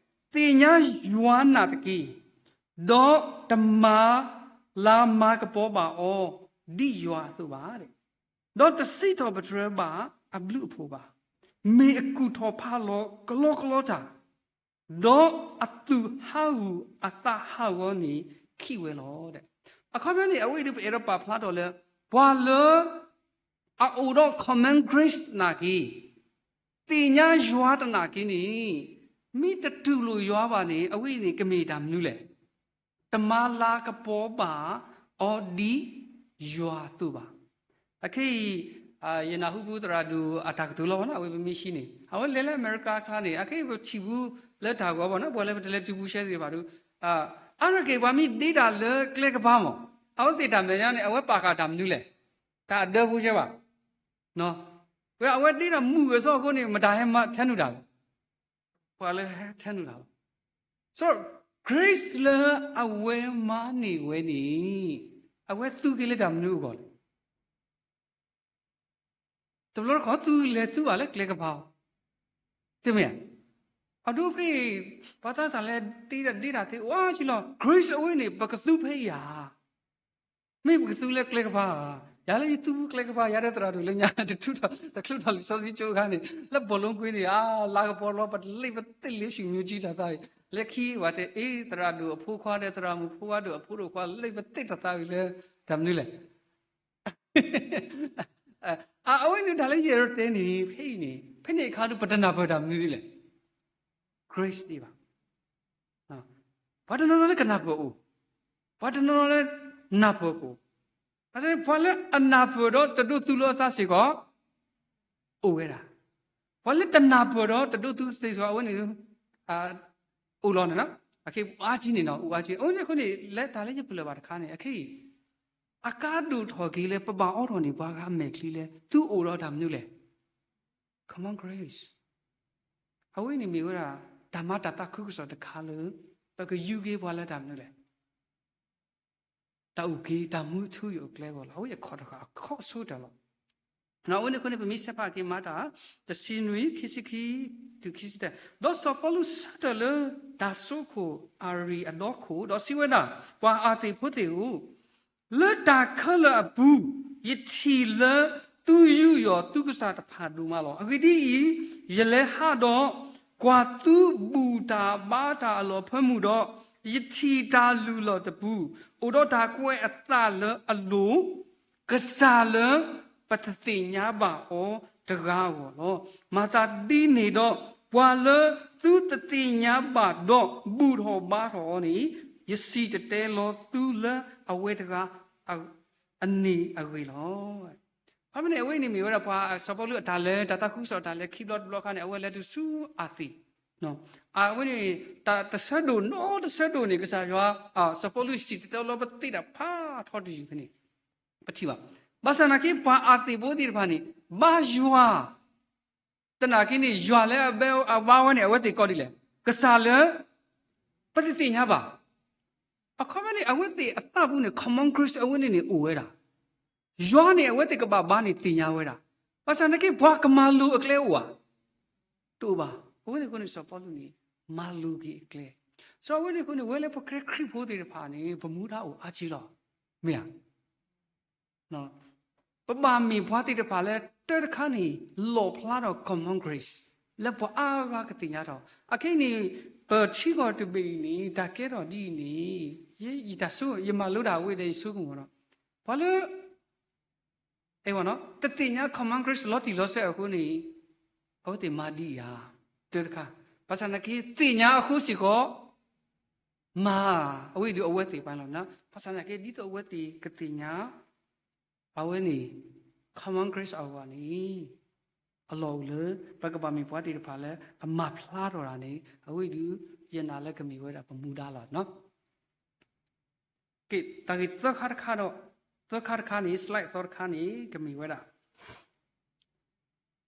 သ့ၣ်ညါယွၤနာ်သက့ၤ, ဒီးတမၤလၤမၤကပီၤဘၣ်အီၤ ဒ်ယွၤအသိးဘၣ်. ဒီးတစံးထီၣ်ပတြၢၤဘၣ်အဘျုးအဖှိၣ်ဘၣ်. မ့ၢ်အကူၣ်ထီၣ်ဖးလီၤကလီကလီတၢ်, ဒီးအသူၣ်ဟးဂူာ်အသးဟးဂီၤန့ၣ်ခံဝဲလီၤ. အခီပညီန့ၣ် အဝဲအံၤဒုးပအဲၣ်ဒိးပာ်ဖျါထီၣ်လၢ ပှၤလၢ အအိၣ်ဒီး common grace နာ်က့ သ့ၣ်ညါယွၤတနာ်က့န့ၣ် မ့ၢ်တတူၢ်လိာ်ယွၤဘၣ်န့ၣ် အဝဲအံၤန့ၣ် ကမ့ၢ်တၢ်မနုၤလဲၣ်. တမၤလၤကပီၤဘၣ်အီၤဒ်ယွၤအသိးဘၣ်. အခဲအံၤ ယနၢ်ဟူပူသရၣ်ဒိၣ်အတၢ်ကတိၤလီၤဘၣ်နီၤ အဝဲပမ့ၢ်ရှင်းန့ၣ် အဝဲလဲၤလၢအမဲရကၤအခါန့ၣ် အခဲအံၤပထံၣ်ပူလၢတၢ်ဂီၤဘၣ်နီၤ ပှၤလၢပတလဲၤတုၤပူၤရှဲသ့ၣ်တဖၣ်ဒုး အါရက့ၤ ပှၤမ့ၢ်ဒ့တၢ်လၢကျဲကပၤမး အဝဲသ့ၣ်တၢ်မဲာ်ညါန့ၣ် အဝဲပာ်ဃာ်တၢ်မနုၤလဲၣ်. တၢ်အဒၢဖိရှဲဘၣ်. ဝဲအဝဲဒ့တၢ်မုာ်ဂဲၤဆၢအဃိန့ၣ် မတၤဟဲမၤထဲနုာ်တၢ်လဲၣ်. ပှၤလၢဟဲထဲနုာ်တၢ်လီၤ. So grace လၢအဝဲမၤန့ၢ်ဝဲန့ၣ် အဝဲသူက့ၤလၢတၢ်မနုၤအဂီၢ်လဲၣ်. တဘျီတခီၣ်သူလဲၤသူဘၣ်လၢကျဲကပၤအီၤ တမ့ၢ်ဧါ. အဒိဖဲ ပှၤသးစၢ်လဲၤတ့ဒ့တၢ်သ့ဝဲဆံလီၤ grace အဝဲန့ၣ် ပကသူဖဲယၤ မ့ၢ်ပကသူလၢကျဲကပၤ, ယၤလၢယသူကျဲကပၤ ယၤဒီးသရၣ်ဒိၣ်လၢညါ တချုးထီၣ် တချုးထီၣ်လံာ်စီဆှံကၠိအခါန့ၣ် လၢဘီၣ်လိကွ့န့ၣ် အါ လါကပီၤလီၤ ပတလ့ပသ့ၣ်လ့ ဆူၣ်မံၤကံတၢ်သးအံၤ လၢခံဝဲတဲ အ့ သရၣ်ဒိၣ်အဖိခွါဒီး သရၣ်မုၣ်ဖိခွါဒိၣ်အဖိဒိၣ်ခွါ လ့ပသ့ၣ်တၢ်သးအံၤလၢ တၢ်မနုၤလဲၣ်. အ အဝဲန့ၣ်တၢ်လၢယအဲၣ်ဒိးတဲန့ၣ် ဖဲအံၤန့ၣ် ဖဲန့ၣ်အခါဒုး ပတနၢ်ပၢၢ်တၢ်မနုၤဒ်လဲၣ်. Grace ဒံးဘၣ်. ပှၤတနီၤနီၤလၢကနၢ်ပၢၢ်အိၣ်, ပှၤတနီၤနီၤလၢနၢ်ပၢၢ်ကအိၣ်, ပှၤလၢအနၢ်ပၢၢ်ဒီးတဒိးသူလီၤအသးစ့ၢ်ကီး အိၣ်ဝဲဒၣ်, ပှၤလၢတနၢ်ပၢၢ်ဒီးတဒိးသူစ့ၢ်ကီး အဝဲန့ၣ် အိၣ်လီၤန့ၣ်လီၤ. အခဲအံၤ အါကံန့ၣ်နီၤ အိၣ်အါကံ အဝဲန့ၣ်အဃိန့ၣ် လၢတၢ်လၢယပလၢၢ်ဘၣ်တခါန့ၣ် အခဲအံၤ အကါဒိၣ်ထီၣ်က့ၤလၢပဘၣ်အိးထီၣ်န့ၢ်ပှၤဂၤအမဲာ်ချံလၢ သုအိၣ်ဒီးတၢ်မနုၤလဲၣ်. Common grace. အဝဲန့ၣ်မ့ၢ်ဝဲဒၣ် တၢ်မၤတၢ်သးခုကစီၣ်တခါလၢ ပကယူၤက့ၤပှၤလၢတၢ်မနုၤလဲၣ်. တၢ်အုၣ်က့ၤ တၢ်မူထူယိာ်အကျဲအဂီၢ်လီၤ. အဝဲအခီၣ်တဃာ် အခီၣ်ဆိတၢ်လီၤ. အဝဲန့ၣ်အဃိန့ၣ် ပမ့ၢ်ဆဲးဖးက့ၤမၤတၢ် တဆံနွံ ခံဆံခံ တုၤခံဆံတၢ, ဒီးစီၤပီလူးဆၢထၢၣ်လၢတၢ်စိခိၣ်အၤရံၤအဒီခိၣ် ဒီးစံးဝဲဒၣ်, ပှၤအၤသ့ၣ်ဖိသ့ၣ်ဧၢ, လၢတၢ်ခဲလၢာ်အပူၤ ယထံၣ်လၢသုယူးယီၣ်သုကစၢ်တဖၣ်ဒိၣ်မးလီၤ. အဂ့ၢ်ဒ်အံၤ, ယလဲၤဟးဒီး ကွၢ်သုဘူၣ်တၢ်ဘါတၢ်အလီၢ်ဖၢမုၢ်ဒီး, ယထံၣ်တၢ်လုၢ်လီၢ်တပူၤ အိၣ်ဒီးတၢ်ကွဲးအသးလၢအလိၤ ကစၢ်လၢပတသ့ၣ်ညါဘၣ်အီၤတဂၤအဂီၢ်လီၤ. မၤသးဒ်န့ၣ်ဒီး, ပှၤလၢသုတသ့ၣ်ညါဘၣ်ဒီး ဘူၣ်ထီၣ်ဘါထီၣ်အီၤန့ၣ်, ယစံၣ်တဲၤတဲလီၤသုလၢအဝဲတဂၤအန့ၣ်အဂ့ၢ်လီၤ. ဖဲန့ၣ် အဝဲန့ၣ်မ့ၢ်ဝဲဒၣ်ပှၤ စီၤပီလူးအတၢ်လဲၤ တၢ်သးခုကစီၣ်တၢ်လဲၤခံဘျီတဘျီအခါန့ၣ် အဝဲလဲၤတုၤဆူအၤသ့ၣ် အဝဲန့ၣ် တၢ်တဆၢဒိၣ်နီတဆၢဒိၣ်န့ၣ် ကစၢ်ယွၤ စီၤပီလူးစံၣ်တဲၤတဲလီၤပသ့ၣ်တဖၣ်ထီတယုၢ်ဖဲန့ၣ် ပထံၣ်ဘၣ်. ဘၣ်ဆၣ်နာ်က့ ပှၤအၤသ့ၣ်ဖိသ့ၣ်တဖၣ်န့ၣ် ဘါယွၤ သနာ်က့န့ၣ် ယွၤလၢအဘါဝဲန့ၣ် အဝဲသ့ၣ်ကိးဒ်လဲၣ်, ကစၢ်လၢ ပတသ့ၣ်ညါဘၣ်. အခီပညီန့ၣ် အဝဲသ့ၣ်အသးပူၤန့ၣ် common grace အဝဲန့ၣ်န့ၣ်အိၣ်ဝဲဒၣ် ယွၤန့ၣ် အဝဲသ့ၣ်ကဘၣ်ဘါန့ၣ်သ့ၣ်ညါဝဲဒၣ်. ဘၣ်ဆၣ်နာ်က့ ပှၤကမၤလိၤအကျဲအိၣ်ဧါ. တအိၣ်ဘၣ်. အဝဲန့ၣ်အဃိန့ၣ် စီၤပီလူးန့ၣ် မၤလိၤက့ၤအကျဲ. စီၤအဝဲန့ၣ်အဃိန့ၣ် ဝဲလၢပကြၢးခရံာ်ဖိသ့ၣ်တဖၣ်န့ၣ် ပမူဒါအိၣ်အါကံလီၤ. မ့ၢ်ဧါ. ပဘၣ်မ့ၢ်ပှၤသ့ၣ်တဖၣ်လၢတၢ်တခါန့ၣ် လီၣ်ဖျါထီၣ် common grace လၢပှၤအါဂၤကသ့ၣ်ညါထီၣ်. အခဲအံၤန့ၣ် ပထံကီၢ်တဘ့ၣ်အံၤန့ၣ် တၢ်ကဲထီၣ်ဒ်အံၤန့ၣ် ယတၢ်ဆိ ယမၤလိတၢ်ဝဲဒီးယဆိကမိၣ်ဒီး ပှၤလၢ အဲ တသ့ၣ်ညါ common grace လီၤတံၢ်လီၤဆဲးအဃိန့ၣ် အဝဲသ့ၣ်မၤဒ်အံၤဧါ. တၢ်တခါ ဘၣ်ဆၣ်နာ်က့ သ့ၣ်ညါအဃိစ့ၢ်ကီး မၤ အဝဲဒုးအဝဲသ့ၣ်ပှၤလီၤ. ဘၣ်ဆၣ်နာ်က့ ဒ်သိးအဝဲသ့ၣ်ကသ့ၣ်ညါ အဝဲန့ၣ် common grace အဂီၢ်န့ၣ် အလီၢ်အိၣ်လၢ ပကဘၣ်မ့ၢ်ပှၤသ့ၣ်တဖၣ်လၢအမၤဖျါထီၣ်တၢ်န့ၣ် အဝဲဒုး ယနာ်လၢကမ့ၢ်ဝဲဒၣ်ပမူဒါလီၤ. ကဲ တၢ်ဂ့ၢ်သၢခါတခါဒီး သၢခါတခါန့ၣ် slide သီတခါန့ၣ် ကမ့ၢ်ဝဲဒၣ်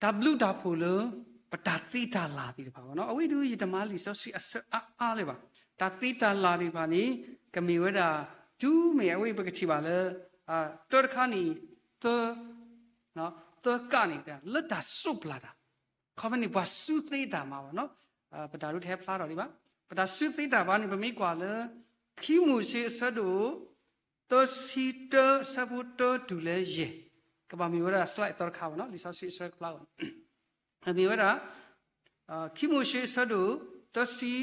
တၢ်ဘျုးတၢ်ဖှိၣ်လၢ ပတၢ်သ့တၢ်လၢ်သ့ၣ်တဖၣ်ဘၣ်နီၤ. အဝဲဒုးယတမၤလံာ်စီဆှံအဆၢအါအါလၢၤဘၣ်. တၢ်သ့တၢ်လၢ်သ့ၣ်တဖၣ်န့ၣ် ကမ့ၢ်ဝဲဒၣ် တုၤမ့ၢ်အဝဲပကထံၣ်ဘၣ်လၢ တၢ်တခါန့ၣ် သၢ သၢကၣ်န့ၣ် လၢတၢ်စိးပျၢ်တၢ် ခီဖျိန့ၣ် ပှၤစုသ့တၢ်မၤဘၣ်နီၤ. ပတၢ်ဒိးထဲဖျါထီၣ်ဒံးဘၣ်. ပတၢ်စုသ့တၢ်မၤန့ၣ် ပမ့ၢ်ကွၢ်လၢ ခံမိၤၡ့အဆၢဒိၣ် သၢဆံတၢ အဆၢဖိတၢတုၤလၢယဲၢ် ကဘၣ်မ့ၢ်ဝဲဒၣ် slide သီတခါဘၣ်နီၤ. လံာ်စီဆှံအဆၢကဖျါဘၣ် မ့ၢ်ဝဲဒၣ် ခံမိၤၡ့အဆၢဒိၣ် သၢဆံ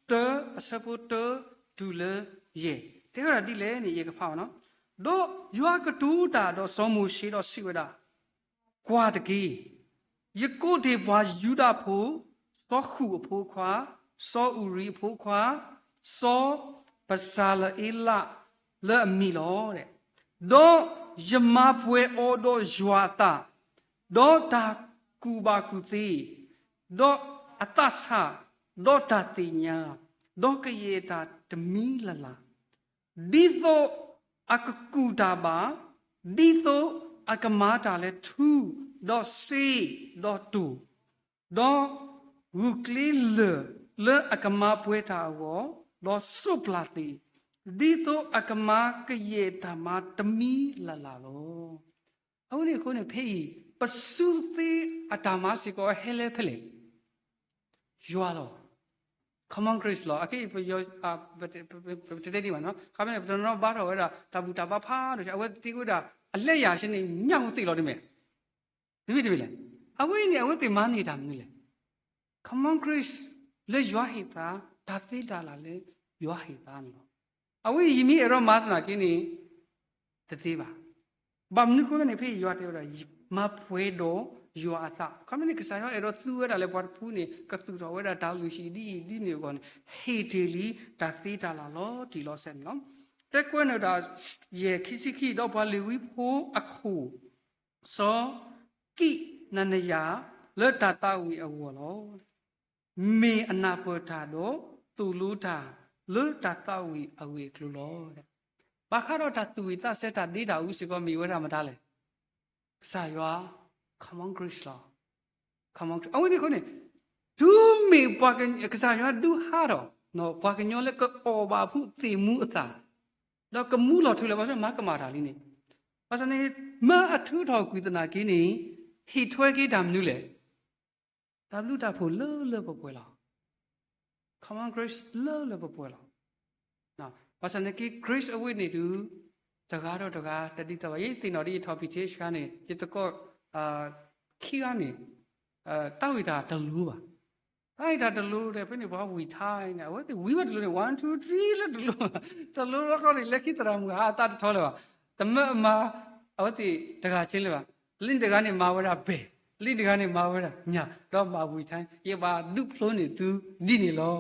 တၢ အဆၢဖိတၢတုၤလၢယဲၢ် တဲဝဲဒၣ်ဒ်လဲၣ်န့ၣ် ယကဖးဘၣ်နီၤ. ဒီးယွၤကတိၤတၢ်ဒီးစီၤမိၤၡ့ဒီးစံးဝဲဒၣ်, ကွၢ်တက့ၢ်, ယကိးတ့ၢ်ပှၤယူဒၤဖိ, စီၤဃူာ်အဖိခွါ, စီၤအူရံအဖိခွါ, စီၤပစၤလအ့လး လၢအမံၤလီၤ. ဒီးယမၤပှဲၤအီၤဒီးယွၤအသး, ဒီးတၢ်ကူၣ်ဘၣ်ကူၣ်သ့, ဒီးအသးဆး, ဒီးတၢ်သ့ၣ်ညါ, ဒီးကယဲၢ်တၢ်တမံၤလၢ်လၢ် ဒ်သိးအကကူၣ်တၢ်ဘၣ်, ဒ်သိးအကမၤတၢ်လၢထူ, ဒီးစ့, ဒီးတိၢ်, ဒီးဂုာ်ကျဲလၢာ်လၢအကမၤပှဲၤတၢ်အဂီၢ်, ဒီးစိးပျၢ်သ့ၣ်, ဒ်သိးအကမၤကယဲၢ်တၢ်မၤတမံၤလၢ်လၢ်လီၤ. အဝဲန့ၣ်အဃိန့ၣ် ဖဲအံၤ ပစုသ့အတၢ်မၤစ့ၢ်ကီးဟဲလၢဖဲလဲၣ်. ယွၤလီၤ. common grace လီၤ. အခဲအံၤ ပတဲဒံးဘၣ်နီၤ, ခီဖျိန့ၣ် ပတနီၤဘါထီၣ်ဝဲဒၣ် တၢ်ဘူၣ်တၢ်ဘါဖးဒိၣ် အဝဲသ့ၣ်တ့ဝဲဒၣ် အလဲယၤဆ့န့ၣ် ညၣ်ဖိသ့ၣ်လီၤတမ့ၢ် မ့မ့ၢ်တမ့ၢ်လဲၣ်. အဝဲအံၤန့ၣ် အဝဲသ့ၣ်မၤန့ၢ်တၢ်မနုၤလဲၣ်. common grace လၢယွၤဟ့ၣ်သါ, တၢ်သ့တၢ်လၢ်လၢယွၤဟ့ၣ်သါန့ၣ်လီၤ. အဝဲအံၤယမ့ၢ်အဲၣ်ဒိးမၤသနာ်က့န့ၣ် တသ့ဘၣ်. ဘၣ်မနုၤအဃိလဲၣ်န့ၣ် ဖဲယွၤတဲဝဲဒၣ် မၤပှဲၤဒီးယွၤအသး. ခီဖျိန့ၣ် ကစၢ်ယွၤအဲၣ်ဒိးသူဝဲဒၣ်လၢပှၤတဖုန့ၣ် ကသူၣ်ထီၣ်ဝဲဒၣ်တၢ်လုၢ်ဟံၣ်ဒ်အံၤဒ်န့ၣ်အဂီၢ်န့ၣ် ဟ့ၣ်တ့ၢ်လံတၢ်သ့တၢ်လၢ်လီၤတံၢ်လီၤဆဲးန့ၣ်လီၤ. တဲကွဲးန့ၣ်ဒီး ယဲၢ်ခံဆံခံ ဒီးပှၤလ့ၤဝံဖိအခိၣ် စီၤကံးနနယၤ လၢတၢ်သးဝံၣ်အဂီၢ်လီၤ. မ့ၢ်အနၢ်ပၢၢ်တၢ်ဒီးသိၣ်လိတၢ်လၢတၢ်သးဝံၣ်အဂ့ၢ်အကျိၤလီၤ. ဘၣ်ဃးဒီးတၢ်သူၣ်ဝံၣ်သးဆၢ တၢ်ဒ့တၢ်အူစ့ၢ်ကီး မ့ၢ်ဝဲဒၣ်မတၤလဲၣ်. ကစၢ်ယွၤ common grace လီၤ. အဝဲန့ၣ်အဃိန့ၣ် တုၤမ့ၢ်ပှၤ ကစၢ်ယွၤဒုးဟးထီၣ် ပှၤကညီလၢကအီၣ်ဘၣ်အဖုသ့ၣ်မူအသး ဒီးကမူလီၤထူလၢၤ ဘၣ်ဆၣ်မၤကမၣ်တၢ်လံန့ၣ်, ဘၣ်ဆၣ်န့ၣ် မၤအထုးထီၣ်ကွံာ်သနာ်က့န့ၣ် ဟ့ၣ်ထွဲက့ၤတၢ်မနုၤလဲၣ်. တၢ်ဘျုးတၢ်ဖှိၣ်လၢလၢပှဲၤပှဲၤလီၤ. common grace လၢလၢပှဲၤပှဲၤလီၤ. ဘၣ်ဆၣ်န့ၣ်က့ grace အဝဲန့ၣ်ဒုး တဂၤဒီးတဂၤ တဒ်သိးဘၣ်. ယသ့ၣ်နီၣ်ဒ်ယထီၣ် ပီၣ်ထ့ ဆှါန့ၣ် ယသကိး ခံဂၤန့ၣ် တၢ်ဝံၣ်တၢ်တလိၤဘၣ်. တၢ်ဝံၣ်တၢ်တလိၤဒီး ဖဲန့ၣ် ပှၤဝံၣ်ထါန့ၣ် အဝဲသ့ၣ်ဝံၣ်ဘၣ်တလိၤန့ၣ် one two three လၢတလိၤ, တလိၤလီၤခီန့ၣ် လၢခံသရၣ်မုၣ်ဟးအသးတထီလၢၤဘၣ်. တမၢအမၤ အဝဲသ့ၣ်တဂၤဆ့လၢၤဘၣ်. လၢတဂၤန့ၣ်မၤဝဲဒၣ်ဘဲၣ်, လၢတဂၤန့ၣ်မၤဝဲဒၣ်ညၣ်, ဒီးမၤဝံၣ်ထါ ယဘၣ်ဒုးဖျိန့ၢ်သုဒ်န့ၣ်လီၤ.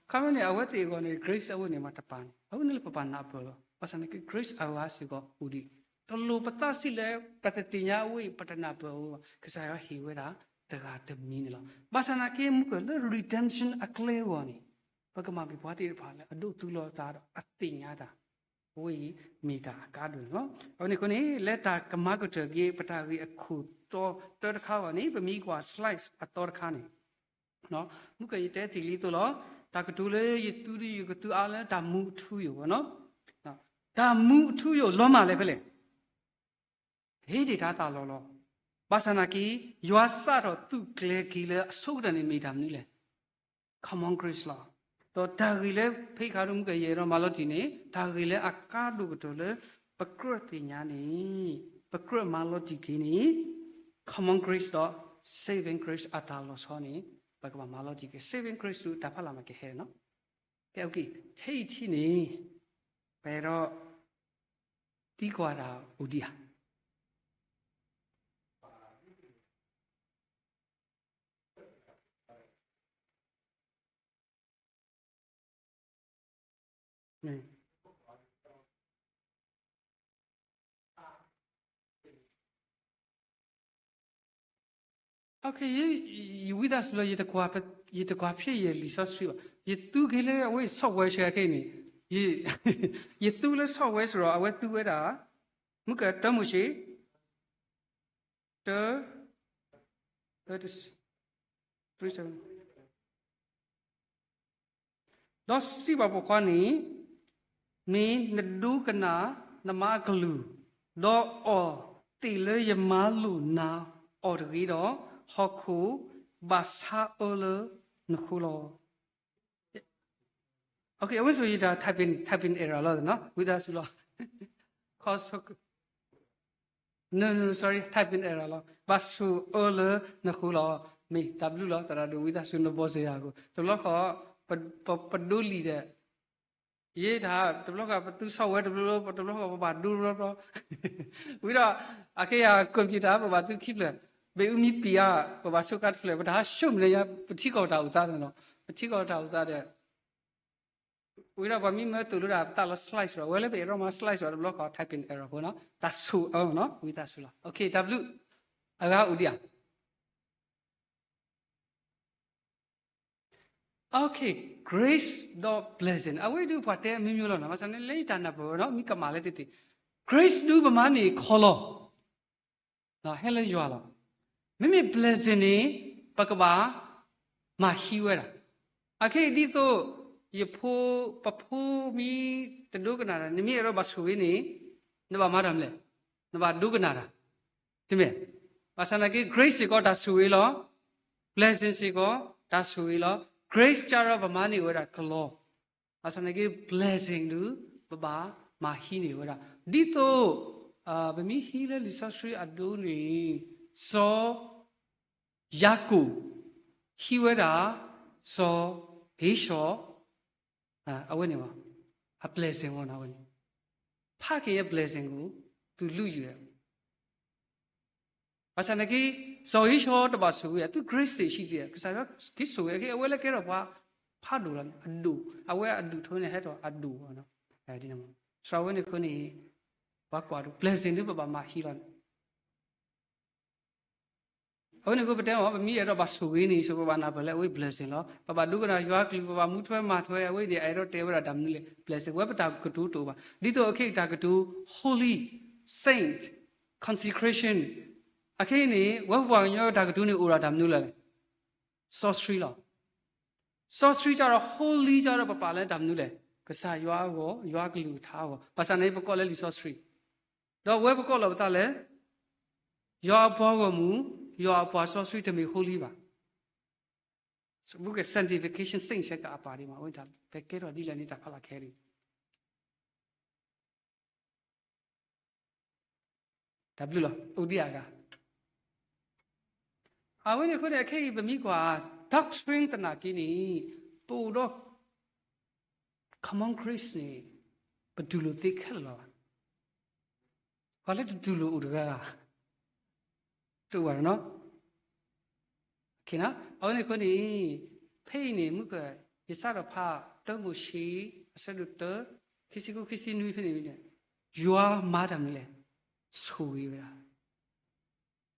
ခီဖျိန့ၣ် အဝဲသ့ၣ်အဂီၢ်န့ၣ် grace အဝဲန့ၣ်မးတပာ်န့ၣ် အဝဲန့ၣ်လၢပပာ်နၢ်ပၢၢ်လီၤ. ဘၣ်ဆၣ်န့ၣ်က့ grace အဂၤစ့ၢ်ကီးအိၣ်ဒံး, တလိၣ်ပသးဆံးလၢ ပတသ့ၣ်ညါအဝဲအံၤ ပတနၢ်ပၢၢ်အဝဲဘၣ်. ကစၢ်ယွၤဟ့ၣ်ဝဲဒၣ်တဂၤတမံၤန့ၣ်လီၤ. ဘၣ်ဆၣ်သနာ်က့ မုၢ်ကၢၢ်လၢ redemption အကျဲအဂီၢ်န့ၣ် ပကမၤက့ၤပှၤသ့ၣ်တဖၣ်လၢအဒိးသူလီၤသးဒီးအသ့ၣ်ညါတၢ်, အဝဲအံၤမ့ၢ်တၢ်အကါဒိၣ်န့ၣ်လီၤ. အဝဲန့ၣ်အဃိန့ၣ် လၢတၢ်ကမၤကတၢၢ်က့ၤ ပတၢ်ဂ့ၢ်အခိၣ်တီတၢတခါအဂီၢ်န့ၣ် ပမ့ၢ်ကွၢ် slides အသီတခါန့ၣ် မုၢ်ကၢၢ်ယတဲသ့ၣ်လံအသိးလီၤ. တၢ်ကတိၤလၢယသူဒုး ယကသူအါလၢတၢ်မူအထူအယိာ်ဘၣ်နီၤ. တၢ်မူအထူအယိာ်လီၤမၢ်လဲၣ်ဖဲလဲၣ်. ဟ့ၣ်ဒံးတၢ်သးလီၤလီၤ. ဘၣ်ဆၣ်သနာ်က့ ယွၤစးထီၣ်သူၣ်ကျဲၤက့ၤလၢအဆိကတၢၢ်န့ၣ်မ့ၢ်တၢ်မနုၤလဲၣ်. common grace လီၤ. ဒီးတၢ်ဂ့ၢ်လၢဖဲခါဒိၣ်မုၢ်ကၢၢ်ယအဲၣ်ဒိးမၤလီၤတံၢ်န့ၣ် တၢ်ဂ့ၢ်လၢအကါဒိၣ်ကတၢၢ်လၢ ပကြၢးသ့ၣ်ညါန့ၣ် ပကြၢးမၤလီၤတံၢ်က့ၤန့ၣ် common grace ဒီး saving grace အတၢ်လီၤဆီန့ၣ် ပကဘၣ်မၤလီၤတံၢ်က့ၤ saving grace ဆူတၢ်ဖးလၢ်မၤကဟဲနီၤ. ကဲ okay, ထဲအံၤထံၣ်န့ၣ် ပအဲၣ်ဒိး သံကွၢ်တၢ်အိၣ်ဒံးဧါ. Okay, ယဝံသးစူၤလီၤ ယတကွၢ်ဖဲယလံာ်စီဆှံဘၣ်. ယသူက့ၤလၢအဝဲ software ဆှၢခဲအံၤန့ၣ်, ယသူလၢ software စ့ၢ်ဒီး အဝဲသူဝဲဒၣ် မုၢ်ကၢၢ်တၢမိၤၡ့ တၢ ဒီးစံးဘၣ်ပိာ်ခွါန့ၣ်, မ့ၢ်နဒိကနၣ်နမါအကလုၢ်, ဒီးအီၣ်သ့ၣ်လၢယမါလိၣ်နၤအီၤတဂ့ၤဒီး, ဟီၣ်ခိၣ်ဘၣ်ဆါအၢလၢနဃိလီၤ. Okay, အဝဲဆိယတၢ် typing, typing error လီၤနီၤ, ဝံသးစူၤလီၤ. No, no, sorry, typing error လီၤ. ဘၣ်ဆူၣ်အၢလၢနဃိလီၤ. မ့ၢ်တၢ်ဘျုးလီၤ, သရၣ်ဒိၣ်ဝံသးစူၤနဘီစ့ၢ်ယၤအဃိ, တဘျီဃီ ပဒိလံာ်ဒီး ယဲဒၣ် တဘျီဃီပသူ software တဘျီဘျီ, တဘျီဃီပဘၣ်ဒိတဘျီဘျီ, ဝံၤဒီး အခဲယၤ computer ပဘၣ်သူခံဖျၢၣ်, ဘ့ၣ်အူမံပံၤဧါ, ပဘၣ်ဆိကါတဖျၢၣ်, ပတဟးဆိကမိၣ်န့ၣ်ညါ, ပထံကီၢ်တၢ်အိၣ်သးန့ၣ်လီၤ, ပထံကီၢ်တၢ်အိၣ်သးဒီး ဝံၤဒီးပှၤမ့ၢ်မၢသိၣ်လိဒၣ်ပသးလီၤ slides ဒီး ဝဲလၢပအဲၣ်ဒိးမၤ slides ဒီး တဘျီဃီ typing error ဖိနီၤ, တၢ်ဆိၣ်အၢနီၤ, ဝံသးစူၤလီၤ. Okay, တၢ်ဘျုး, အဂၤအိၣ်ဒံးဧါ. Okay, grace ဒီး blessing အဝဲဒုးပှၤတဲအမျိုးမျိုးလီၤနီၤ, ဘၣ်ဆၣ်န့ၣ်လၢယတၢ်နၢ်ပၢၢ်ဝဲနီၤ, မ့ၢ်ကမၣ်လၢသ့ၣ်သ့ၣ်, grace ဒုးပမၤန့ၢ်ခီလီၤ ဟဲလၢယွၤလီၤ. မ့မ့ၢ် blessing န့ၣ် ပကဘၣ်မၤဟံးဝဲဒၣ်. အခဲအံၤဒ်သိး ယဖိ, ပဖိမ့ၢ်တဒိကနၣ်တၢ်, နမ့ၢ်အဲၣ်ဒိးဘၣ်ဆိၣ်ဂ့ၤန့ၣ် နဘၣ်မၤတၢ်မနုၤလဲၣ်, နဘၣ်ဒိကနၣ်တၢ်, တမ့ၢ်. ဘၣ်ဆၣ်သနာ်က့ grace စ့ၢ်ကီးတၢ်ဆိၣ်ဂ့ၤလီၤ, blessing စ့ၢ်ကီးတၢ်ဆိၣ်ဂ့ၤလီၤ. grace ကၢ်ဒီးပမၤန့ၢ်ဝဲဒၣ်ကလီ, ဘၣ်ဆၣ်သနာ်က့ blessing ဒုး ပဘၣ်မၤဟံးန့ၢ်ဝဲဒၣ်. ဒ်သိး ပမ့ၢ်ဟံးလၢလံာ်စီဆှံအဒိန့ၣ် စီၤယၤကိာ် ဟံးဝဲဒၣ် စီၤဧ့ၡီၤ အဝဲန့ၣ် အ blessing ဝဲန့ၣ် အဝဲန့ၣ် ဖးက့ၤယဲ blessing ကအိၣ် သုးလုၢ်ယံၤဝဲ ဘၣ်ဆၣ်သနာ်က့ စီၤဧ့ၡီၤတဘၣ်ဆိၣ်ဂ့ၤ သု grace စ့ၢ်ကီး ကစၢ်ယွၤက့ၤဆိၣ်ဂ့ၤ အဝဲလၢကဲထီၣ်ပှၤဖးဒိၣ်လီၤန့ၣ် အဒိၣ် အဝဲအဒိၣ်ထီန့ၣ် ဟဲထီၣ်အဒိၣ် စးဝဲန့ၣ်အဃိန့ၣ် ပှၤကွၢ်ဒိၣ် blessing ဒုး ပဘၣ်မၤဟံးလီၤန့ၣ် အဝဲန့ၣ်အဃိ ပတဲမ့ၢ် ပမ့ၢ်အဲၣ်ဒိးဘၣ်ဆိၣ်ဂ့ၤန့ၣ် ဆိၣ်ဂ့ၤ ပဘၣ်နၢ်ပၢၢ်လၢအဝဲ blessing လီၤ. ပဘၣ်ဒိကနၣ်ယွၤကလုၢ် ပဘၣ်မူထွဲမၤထွဲ အဝဲန့ၣ် အဲၣ်ဒိးတဲဝဲဒၣ်တၢ်မနုၤလဲၣ် blessing ဝဲပတၢ်ကတိၤတအိၣ်ဘၣ်. ဒ်သိးအခဲအံၤတၢ်ကတိၤ holy, saint, consecration အခဲအံၤန့ၣ် ဝဲပှၤကညီတၢ်ကတိၤန့ၣ်အိၣ်ဒီးတၢ်မနုၤလဲၣ် စီဆှံလီၤ. စီဆှံကၢ်ဒီး holy ကၢ်ဒီး ပပာ်လၢတၢ်မနုၤလဲၣ် ကစၢ်ယွၤအဂီၢ် ယွၤကလုၢ်ကထါအဂီၢ် ဘၣ်ဆၣ်န့ၣ် ပကိးလၢလံာ်စီဆှံ ဒီးဝဲပကိးလီၤပသးလၢ ယွၤအပှၤဂီၢ်မုၢ် ယွၤအပှၤစီဆှံတမ့ၢ် holy ဘၣ်. ဘူးက sanctification saint ဆဲးကအပာ်ဒံးမး အဝဲတၢ် ပကဲထီၣ်ဒ်လဲၣ်န့ၣ် တၢ်ဖးလၢ်ခဲလၢာ် တၢ်ဘျုးလီၤ အိၣ်ဒံးအဂၤ အဝဲန့ၣ်အဃိန့ၣ် အခဲအံၤပမ့ၢ်ကွၢ် doctrine သနာ်က့န့ၣ် ပအိၣ်ဒီး common grace န့ၣ် ပတူၢ်လိာ်သ့ခဲလၢာ်လီၤဘၣ်. ပှၤလၢတတူၢ်လိာ်အိၣ်တဂၤဂၤ တအိၣ်ဘၣ်နီၤ. အဝဲန့ၣ်အဃိန့ၣ် ဖဲအံၤန့ၣ် မုၢ်က ယစးထီၣ်ဖး တၢမိၤၡ့ အဆၢဒိၣ်တၢ ခံဆံဃု ခံဆံနွံဖဲန့ၣ် ယွၤမၤတၢ်မနုၤလဲၣ် ဆိၣ်ဂ့ၤ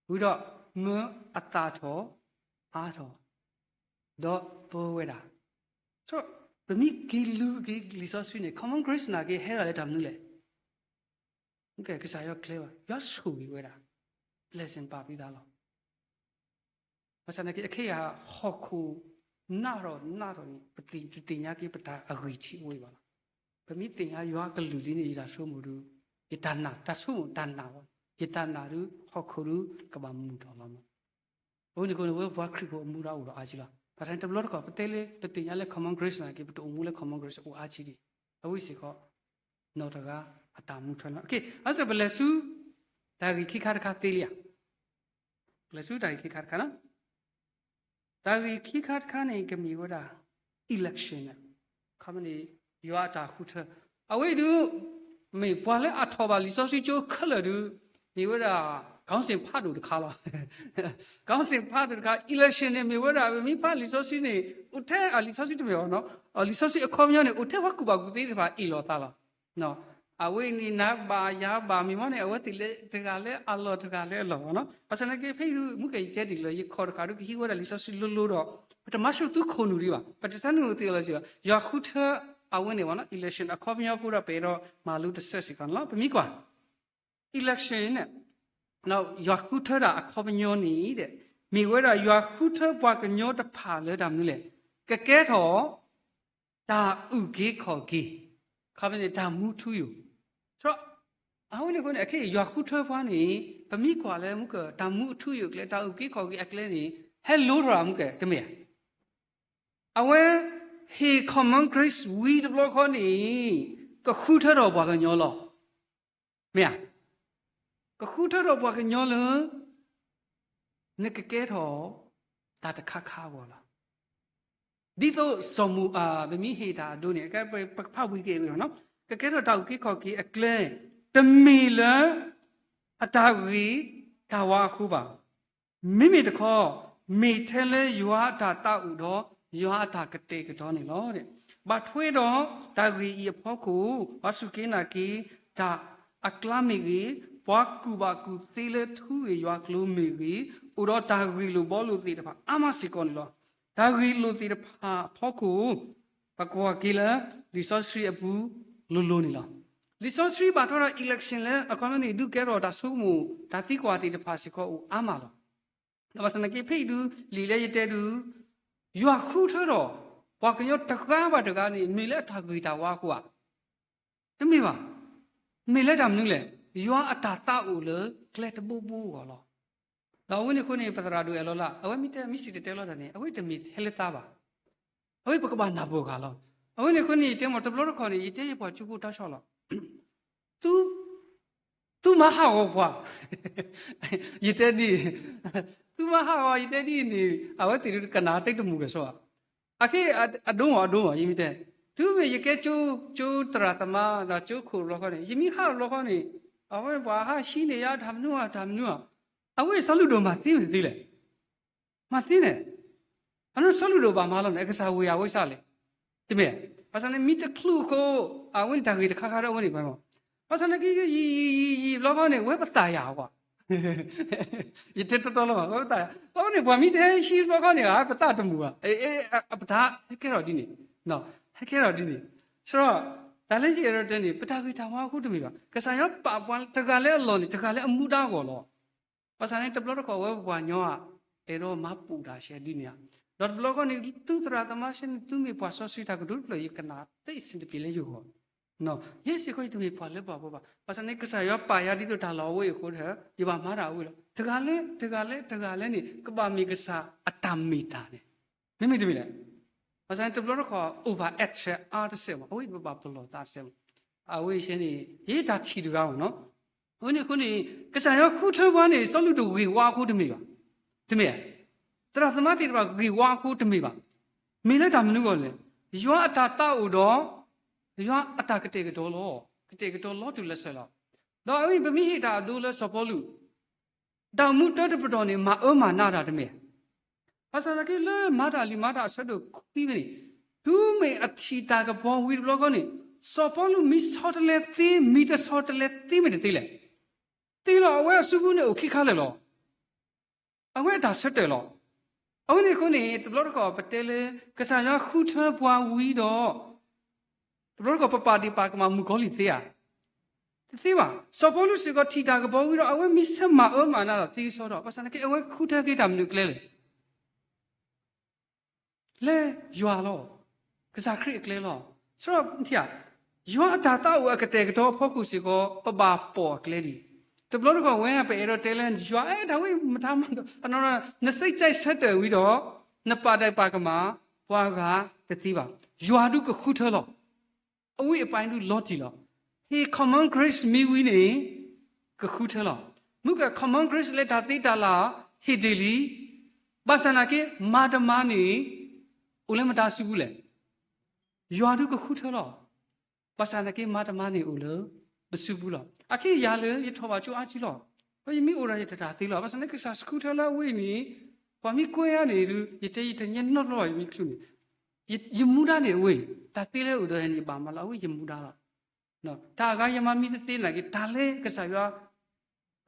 ဝဲဒၣ် ဝံၤဒီး မၢအသၣ်ထီၣ် အါထီၣ် ဒီးပၢဝဲဒၣ်. ပမ့ၢ်က့ၤလူၤက့ၤလံာ်စီဆှံန့ၣ် common grace နာ်က့ ဟဲဒၣ်လၢတၢ်မနုၤလဲၣ်. ကစၢ်ယွၤကျဲဘၣ် ယွၤဆိၣ်ဂ့ၤဝဲဒၣ် blessing ပာ်ဖှိၣ်သးလီၤ. ဘၣ်ဆၣ်သနာ်က့ အခဲအံၤဟီၣ်ခိၣ်နးထီၣ်နးထီၣ်န့ၣ် ပတသ့ၣ်ညါက့ၤပတၢ်အဂံၢ်ဆံးအိၣ်အံၤဘၣ်လီၤ. ပမ့ၢ်သ့ၣ်ညါယွၤကလုၢ်လံန့ၣ် ယတၢ်ဆိကမိၣ်ဒုး ယတၢ်နာ် တၢ်ဆိကမိၣ်တၢ်နာ်ဘၣ် ယတၢ်နာ်ဒုး ဟီၣ်ခိၣ်ဒုး ကဘၣ်မုာ်ထီၣ်လီၤမး. အဃိန့ၣ်အဃိန့ၣ် ဝဲပှၤခရံာ်ဖိအမူဒါအိၣ်ဒီးအါကံလီၤ. ဘၣ်ဆၣ်န့ၣ် တဘျီတခီၣ် ပတဲလၢ ပသ့ၣ်ညါလၢ common grace နာ်က့ ပတအိၣ်မူလၢ common grace အိၣ်အါကံဒံး အဝဲစ့ၢ်ကီး နီၢ်တဂၤအတၢ်မူထွဲလီၤ. အဝဲစ့ၢ် ပလဲၤဆူ တၢ်ဂ့ၢ်ခံခါတခါသ့လံဧါ. ပလဲၤဆူတၢ်ဂ့ၢ်ခံခါတခါလီၤ. တၢ်ဂ့ၢ်ခံခါတခါန့ၣ် ကမ့ၢ်ဝဲဒၣ် election န့ၣ် ခီမ့ၢ်န့ၣ် ယွၤအတၢ်ဃုထၢ အဝဲအံၤဒုး မ့ၢ်ပှၤလၢအထီၣ်ဘၣ်လံာ်စီဆှံကၠိခဲလၢာ်ဒုး မ့ၢ်ဝဲဒၣ် ခေါင်းစဉ်ဖးဒိၣ်တခါလီၤ. ခေါင်းစဉ်ဖးဒိၣ်တခါ election န့ၣ် မ့ၢ်ဝဲဒၣ် ပမ့ၢ်ဖးလံာ်စီဆှံန့ၣ် အိၣ်ထဲအလံာ်စီဆှံတမ့ၢ်ဘၣ်နီၤ လံာ်စီဆှံအခီပညီန့ၣ် အိၣ်ထဲပှၤကူၣ်ဘၣ်ကူၣ်သ့တဖၣ်အ့ၣ်လိာ်သးလီၤ. အဝဲအံၤန့ၣ် နၤဘၣ်ယၤဘၣ် မ့ၢ်မ့ၢ်န့ၣ် အဝဲသ့ၣ်လၢတဂၤလၢအလီၢ်တဂၤလၢအလီၢ်ဘၣ်နီၤ. ဘၣ်ဆၣ်သနာ်က့ ဖဲအံၤဒုး မုၢ်ကယံာ်ကဲဒံးလၢ ယခီၣ်တဃာ်ဒုး ကဟံးဝဲဒၣ်လံာ်စီဆှံလိၤလိၤဒီး ပတမၤဆူၣ်သုခိၣ်နူာ်ဒံးဘၣ်. ပတထၢနုာ်အိၣ်သ့ၣ်လီၤစ့ၢ်ဘၣ်. ယွၤဃုထၢအဝဲန့ၣ်ဘၣ်နီၤ election အခီပညီဖိဒီးပအဲၣ်ဒိးမၤလိတစဲးစ့ၢ်ကီးန့ၣ်လီၤ. ပမ့ၢ်ကွၢ် election န့ၣ် ယွၤဃုထၢတၢ်အခီပညီန့ၣ် မ့ၢ်ဝဲဒၣ်ယွၤဃုထၢပှၤကညီတဖၣ်လၢတၢ်မနုၤလဲၣ်. ကကဲထီၣ် တၢ်အုၣ်က့ၤခီၣ်က့ၤ ခီပညီန့ၣ် တၢ်မူထူယိာ်. အဝဲန့ၣ်အဃိန့ၣ် အခဲအံၤ ယွၤဃုထၢပှၤန့ၣ် ပမ့ၢ်ကွၢ်လၢမုၢ်က တၢ်မူအထူအယိာ်အကျဲ တၢ်အုၣ်က့ၤခီၣ်က့ၤအကျဲန့ၣ် ဟဲလိၤထီၣ်မုၢ်က တမ့ၢ်ဧါ. အဝဲ ဟ့ၣ် common grace ဝံၤတဘျီဃီန့ၣ် ကဃုထၢထီၣ်ပှၤကညီလီၤ. မ့ၢ်ဧါ. ကဃုထၢထီၣ်ပှၤကညီလၢ နကကဲထီၣ် တၢ်တခါခါအဂီၢ်လီၤ. ဒ်သိးစီၤမိၤ ပမ့ၢ်ဟ့ၣ်တၢ်အဒိန့ၣ် ပကဖးဝံၤက့ၤဝံၤလီၤနီၤ ကကဲထီၣ်တၢ်အုၣ်က့ၤခီၣ်က့ၤအကျဲ တမ့ၢ်လၢ အတၢ်ဂ့ၤတၢ်ဝါအဃိဘၣ်. မ့မ့ၢ်တခီ မ့ၢ်ထဲလၢယွၤအတၢ်သးအိၣ်ဒီး ယွၤအတၢ်ကတဲာ်ကတီၤန့ၣ်လီၤ. ဘၣ်ထွဲဒီးတၢ်ဂ့ၢ်အံၤအဖီခိၣ် ပှၤစူၢ်က့ၤနာ်က့ၤ တၢ်အကျါမ့ၢ်ဂ့ၤ, ပှၤကူၣ်ဘၣ်ကူၣ်သ့လၢထူဂ့ၢ်ယွၤကျိၤမ့ၢ်ဂ့ၤ, အိၣ်ဒီးတၢ်ဂ့ၢ်လိာ်ဘှီလိာ်သ့ၣ်တဖၣ်အါမးစ့ၢ်ကီးန့ၣ်လီၤ. တၢ်ဂ့ၢ်လိာ်သ့ၣ်တဖၣ်အဖီခိၣ် ပကွၢ်က့ၤလၢ လံာ်စီဆှံအပူၤလိၤလိၤန့ၣ်လီၤ. လံာ်စီဆှံဘၣ်ထွဲဒီး election လၢအခီပညီန့ၣ် ဒုးကဲထီၣ်တၢ်ဆိကမိၣ် တၢ်သံကွၢ်သ့ၣ်တဖၣ်စ့ၢ်ကီးအိၣ်အါမးလီၤ. ဒီးဘၣ်ဆၣ်သနာ်က့ ဖဲအံၤဒုး လံာ်လၢယတဲဒုး ယွၤဃုထၢထီၣ် ပှၤကညီတဂၤဘၣ်တဂၤန့ၣ် မ့ၢ်လၢအတၢ်ဂ့ၤတၢ်ဝါအဃိဧါ. တမ့ၢ်ဘၣ်. မ့ၢ်လၢတၢ်မနုၤလဲၣ်. ယွၤအတၢ်သးအိၣ်လၢကျဲတဘိဘိအဂီၢ်လီၤ. ဒီးအဝဲန့ၣ်အဃိန့ၣ် ပသရၣ်ဒိၣ်အဲၣ်လီၤလၢ အဝဲမ့ၢ်တဲမ့ၢ်စံၣ်တဲၤတဲလီၤတၢ်န့ၣ် အဝဲတမ့ၢ်ထဲလၢသးဘၣ်. အဝဲပကဘၣ်နၢ်ပၢၢ်အီၤလီၤ. အဝဲန့ၣ်အဃိန့ၣ် ယတဲမ့ၢ်တဘျီတခီၣ်န့ၣ် ယတဲယပှၤကၠိဖိတၢ်ဆီလီၤ. သု, သုမၤဟးဂီၤပှၤ, ယတဲဒ်အံၤ, သုမၤဟးဂီၤ ယတဲဒ်အံၤန့ၣ် အဝဲသ့ၣ်ဒုးကနၣ်တၢ်တမုာ်ကဲၣ်ဆိးဧါ. အခဲအဒိမ့ၢ်အဒိမ့ၢ် ယမ့ၢ်တဲ, တုၤမ့ၢ်ယကဲကၠိ, ကၠိသရၣ်သမါ ဒီးကၠိခိၣ်တဘျီဃီန့ၣ် ယမ့ၢ်ဟးတဘျီဃီန့ၣ် အဝဲပှၤဟးဟံးန့ၢ်ယၤတၢ်မနုၤဧါ တၢ်မနုၤဧါ, အဝဲစီၤလူၢ်ဒိၣ်မၤသ့မနုၤသ့လဲၣ်. မၤသ့န့ၣ်, အနီၢ်စီၤလူၢ်ဒိၣ်ဘၣ်မၤလီၤန့ၣ် အကစၢ်ဝ့ၢ်အဝဲစးလဲၣ်. တမ့ၢ်, ဘၣ်ဆၣ်န့ၣ် မ့ၢ်တချုးဃီ အဝဲန့ၣ်တၢ်ဂ့ၢ်တခါခါဒီးအဝဲန့ၣ်ဘၣ်မး, ဘၣ်ဆၣ်န့ၣ်က့ ယံာ်ယံာ်ယံာ်ယံာ်ဘျီဃီန့ၣ် ဝဲပသးယၤကွၢ် ယတဲတီတီလီၤဘၣ် ဝဲပသးယၤ ဘျီဃီန့ၣ် ပှၤမ့ၢ်တဟဲဟံးဘျီဃီန့ၣ် ပသးတမုာ်ဘၣ်, ပတၢ်ဟဲကဲထီၣ်ဒ်န့ၣ်, ဟဲကဲထီၣ်ဒ်န့ၣ်, ဆိ တၢ်လၢယအဲၣ်ဒိးတဲန့ၣ် ပတၢ်ဂ့ၤတၢ်ဝါအဃိတမ့ၢ်ဘၣ်, ကစၢ်ယွၤပာ်ပှၤတဂၤလၢအလီၢ်န့ၣ် တဂၤလၢအမူဒါအဂီၢ်လီၤ. ဘၣ်ဆၣ်န့ၣ် တဘျီတခီၣ်ဝဲပပှၤကညီဧါ အဲၣ်ဒိးမၤပိာ်တၢ်ဆဲးဒ်န့ၣ်ဧါ, ဒီးတဘျီဃီန့ၣ် သုသရၣ်သမါဆဲးန့ၣ် သုမ့ၢ်ပှၤစီဆှံတၢ်ကတိၤတဖျၢၣ် ယကနၣ်သ့စ့ၢ်တပ့ၤလၢယဂီၢ်, ယဲစ့ၢ်ကီးယတမ့ၢ်ပှၤလၢပှၤဖိဘၣ်, ဘၣ်ဆၣ်န့ၣ် ကစၢ်ယွၤပာ်ယၤဒ်သိးတၢ်လီၢ်အဝဲအံၤအဃိဒီး ယဘၣ်မၤတၢ်အဝဲလီၤ. တဂၤလၢ တဂၤလၢ တဂၤလၢန့ၣ် ကဘၣ်မ့ၢ်ကစၢ်အတၢ်မ့ၢ်တၢ်န့ၣ် မ့မ့ၢ်တမ့ၢ်လဲၣ်. ဘၣ်ဆၣ်န့ၣ် တဘျီတခီၣ် over act ဆဲးအါတစဲးမး အဝဲအံၤပဘၣ်ပလီၢ်သးတစဲးမး, အဝဲအံၤဆဲးန့ၣ် ယတၢ်ထံၣ်တဂၤမးနီၤ, အဝဲန့ၣ်အဃိန့ၣ် ကစၢ်ယွၤဃုထၢပှၤန့ၣ် စီၤလူၢ်ဒိၣ်ဂ့ၢ်ဝါအဃိတမ့ၢ်ဘၣ်, တမ့ၢ်, သရၣ်သမါသ့ၣ်တဖၣ်ဂ့ၢ်ဝါအဃိတမ့ၢ်ဘၣ်, မ့ၢ်လၢတၢ်မနုၤအဂီၢ်လဲၣ်, ယွၤအတၢ်သးအိၣ်ဒီး ယွၤအတၢ်ကတဲာ်ကတီၤလီၤ, ကတဲာ်ကတီၤလီၤတုၤလၢဆဲးလီၤ. ဒီးအဝဲအံၤ ပမ့ၢ်ဟ့ၣ်တၢ်အဒိလၢစီၤပီလူး တၢ်အိၣ်မူတၢတပတီၢ်န့ၣ် မၤအၢမၤနးတၢ်တမ့ၢ်, ဘၣ်ဆၣ်သနာ်က့လၢမၤတၢ်လံာ်မၤတၢ်အဆၢဒိၣ်ခွံဖဲန့ၣ်, တုၤမ့ၢ်အထံၣ်တၢ်ကပီၤဝံၤတဘျီဃီန့ၣ်, စီၤပီလူးမ့ၢ်ဆီတလဲသ့ မ့ၢ်တဆီတလဲသ့မ့ၢ်တသ့လဲၣ်, သ့လီၤ အဝဲအစုပူၤန့ၣ်အိၣ်ခံခါလၢာ်လီၤ. အဝဲအတၢ်ဆၢတဲာ်လီၤ. အဝဲန့ၣ်အဃိန့ၣ် တဘျီတခီၣ်ပတဲလၢ ကစၢ်ယွၤဃုထၢပှၤဝံၤဒီး တဘျီတခီၣ်ပပာ်ဒံးပာ်ကမၣ်မုၣ်ကီၤလံၢ်သ့ဧါ, တသ့ဘၣ်. စီၤပီလူးစ့ၢ်ကီးထံၣ်တၢ်ကပီၤဝံၤဒီး အဝဲမ့ၢ်ဆဲးမၤအၢမၤနးဒီးသ့စီဒီး ဘၣ်ဆၣ်သနာ်က့ အဝဲဃုထၢက့ၤတၢ်မနုၤအကျဲလဲၣ် လၢယွၤလီၤ. ကစၢ်ခရံာ်အကျဲလီၤ. ဆိ ယွၤအတၢ်သးအိၣ်အကတဲာ်ကတီၤအဖီခိၣ်စ့ၢ်ကီး ပဘၣ်ပိာ်အကျဲဒံး. တဘျီတခီၣ်ဝဲပအဲၣ်ဒိးတဲလၢယွၤအဲၣ်ဒိးဝဲမတၤမၤဒီး အနီၢ်နီၢ် နစံးကဲးဆၢတဲာ်ဝံၤဒီး နပာ်ဒံးပာ်ကမၣ် ပှၤဂၤတသ့ဘၣ်. ယွၤဒုးကဃုထၢလီၤ. အဝဲအပာ်ဒုးလီၤတံၢ်လီၤ. ဟ့ၣ် common grace မ့ၢ်ဝံၤန့ၣ် ကဃုထၢလီၤ. မုၢ်က common grace လၢတၢ်သ့တၢ်လၢ် ဟ့ၣ်တ့ၢ်လံ. ဘၣ်ဆၣ်သနာ်က့ မၤတမၤန့ၣ် အိၣ်လၢမတၤစုပူၤလဲၣ်. ယွၤဒုးကဃုထၢလီၤ. ဘၣ်ဆၣ်သနာ်က့ မၤတမၤန့ၣ်အိၣ်လၢ ပစုပူၤလီၤ. အခဲအံၤယၤလၢယထီၣ်ဘၣ်ကၠိအါကံလီၤ. ယမ့ၢ်အိၣ်ဒီးယတၢ်သ့လီၤ. ဘၣ်ဆၣ်သနာ်က့ ကစၢ်ဃုထၢလၢအဝဲအံၤန့ၣ် ပှၤမ့ၢ်ကွဲယၤန့ၣ်ဒုး ယတဲယတညါနီတဘျီဘၣ် ယမ့ၢ်ချုးန့ၣ် ယမူဒါန့ၣ်အဝဲအံၤ တၢ်သ့လၢအအိၣ်ဒီးယၤန့ၣ် ယဘၣ်မၤလီၤ. အဝဲယမူဒါလီၤ. တၢ်အဂၤယမၤမံတသ့နာ်က့ တၢ်လၢကစၢ်ယွၤ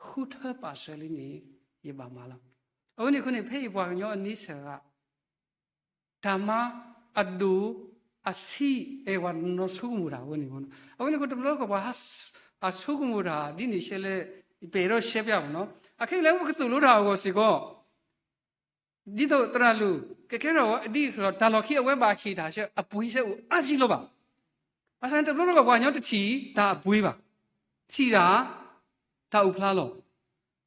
ဃုထၢပာ်စၢၤလံန့ၣ် ယဘၣ်မၤလီၤ. အဝဲန့ၣ်အဃိန့ၣ် ဖဲအံၤပှၤကညီအန့ဆၢၣ်ဂၤ တၢ်မၤအဒိၣ်အဆံး အဲၣ်ပှၤနီၢ်ဆိကမိၣ်တၢ်အဝဲန့ၣ်မ့ၢ်နီၤ. အဝဲန့ၣ်အဃိ တဘျီဃီပှၤအဆိကမိၣ်တၢ်ဒ်န့ၣ်ရှဲလဲၣ်, ပအဲၣ်ဒိးရှဲပျၢ်မ့ၢ်နီၤ. အခဲအံၤလၢပကသိၣ်လိတၢ်အဂီၢ်စ့ၢ်ကီး ဒ်သိးသရၣ်လူၢ် ကကဲထီၣ်ဝဲဒ်သိး တၢ်လီၢ်ခံအဝဲဘၣ်ဟ့ၣ်တၢ်ဆၢအပှ့ၤဆၢအိၣ်အါကံလီၤဘၣ်. ဘၣ်ဆၣ်န့ၣ် တဘျီတခီၣ်ပှၤကညီတထံၣ်တၢ်အပှ့ၤဘၣ်, ထံၣ်တၢ် တၢ်အိၣ်ဖျါလီၤ.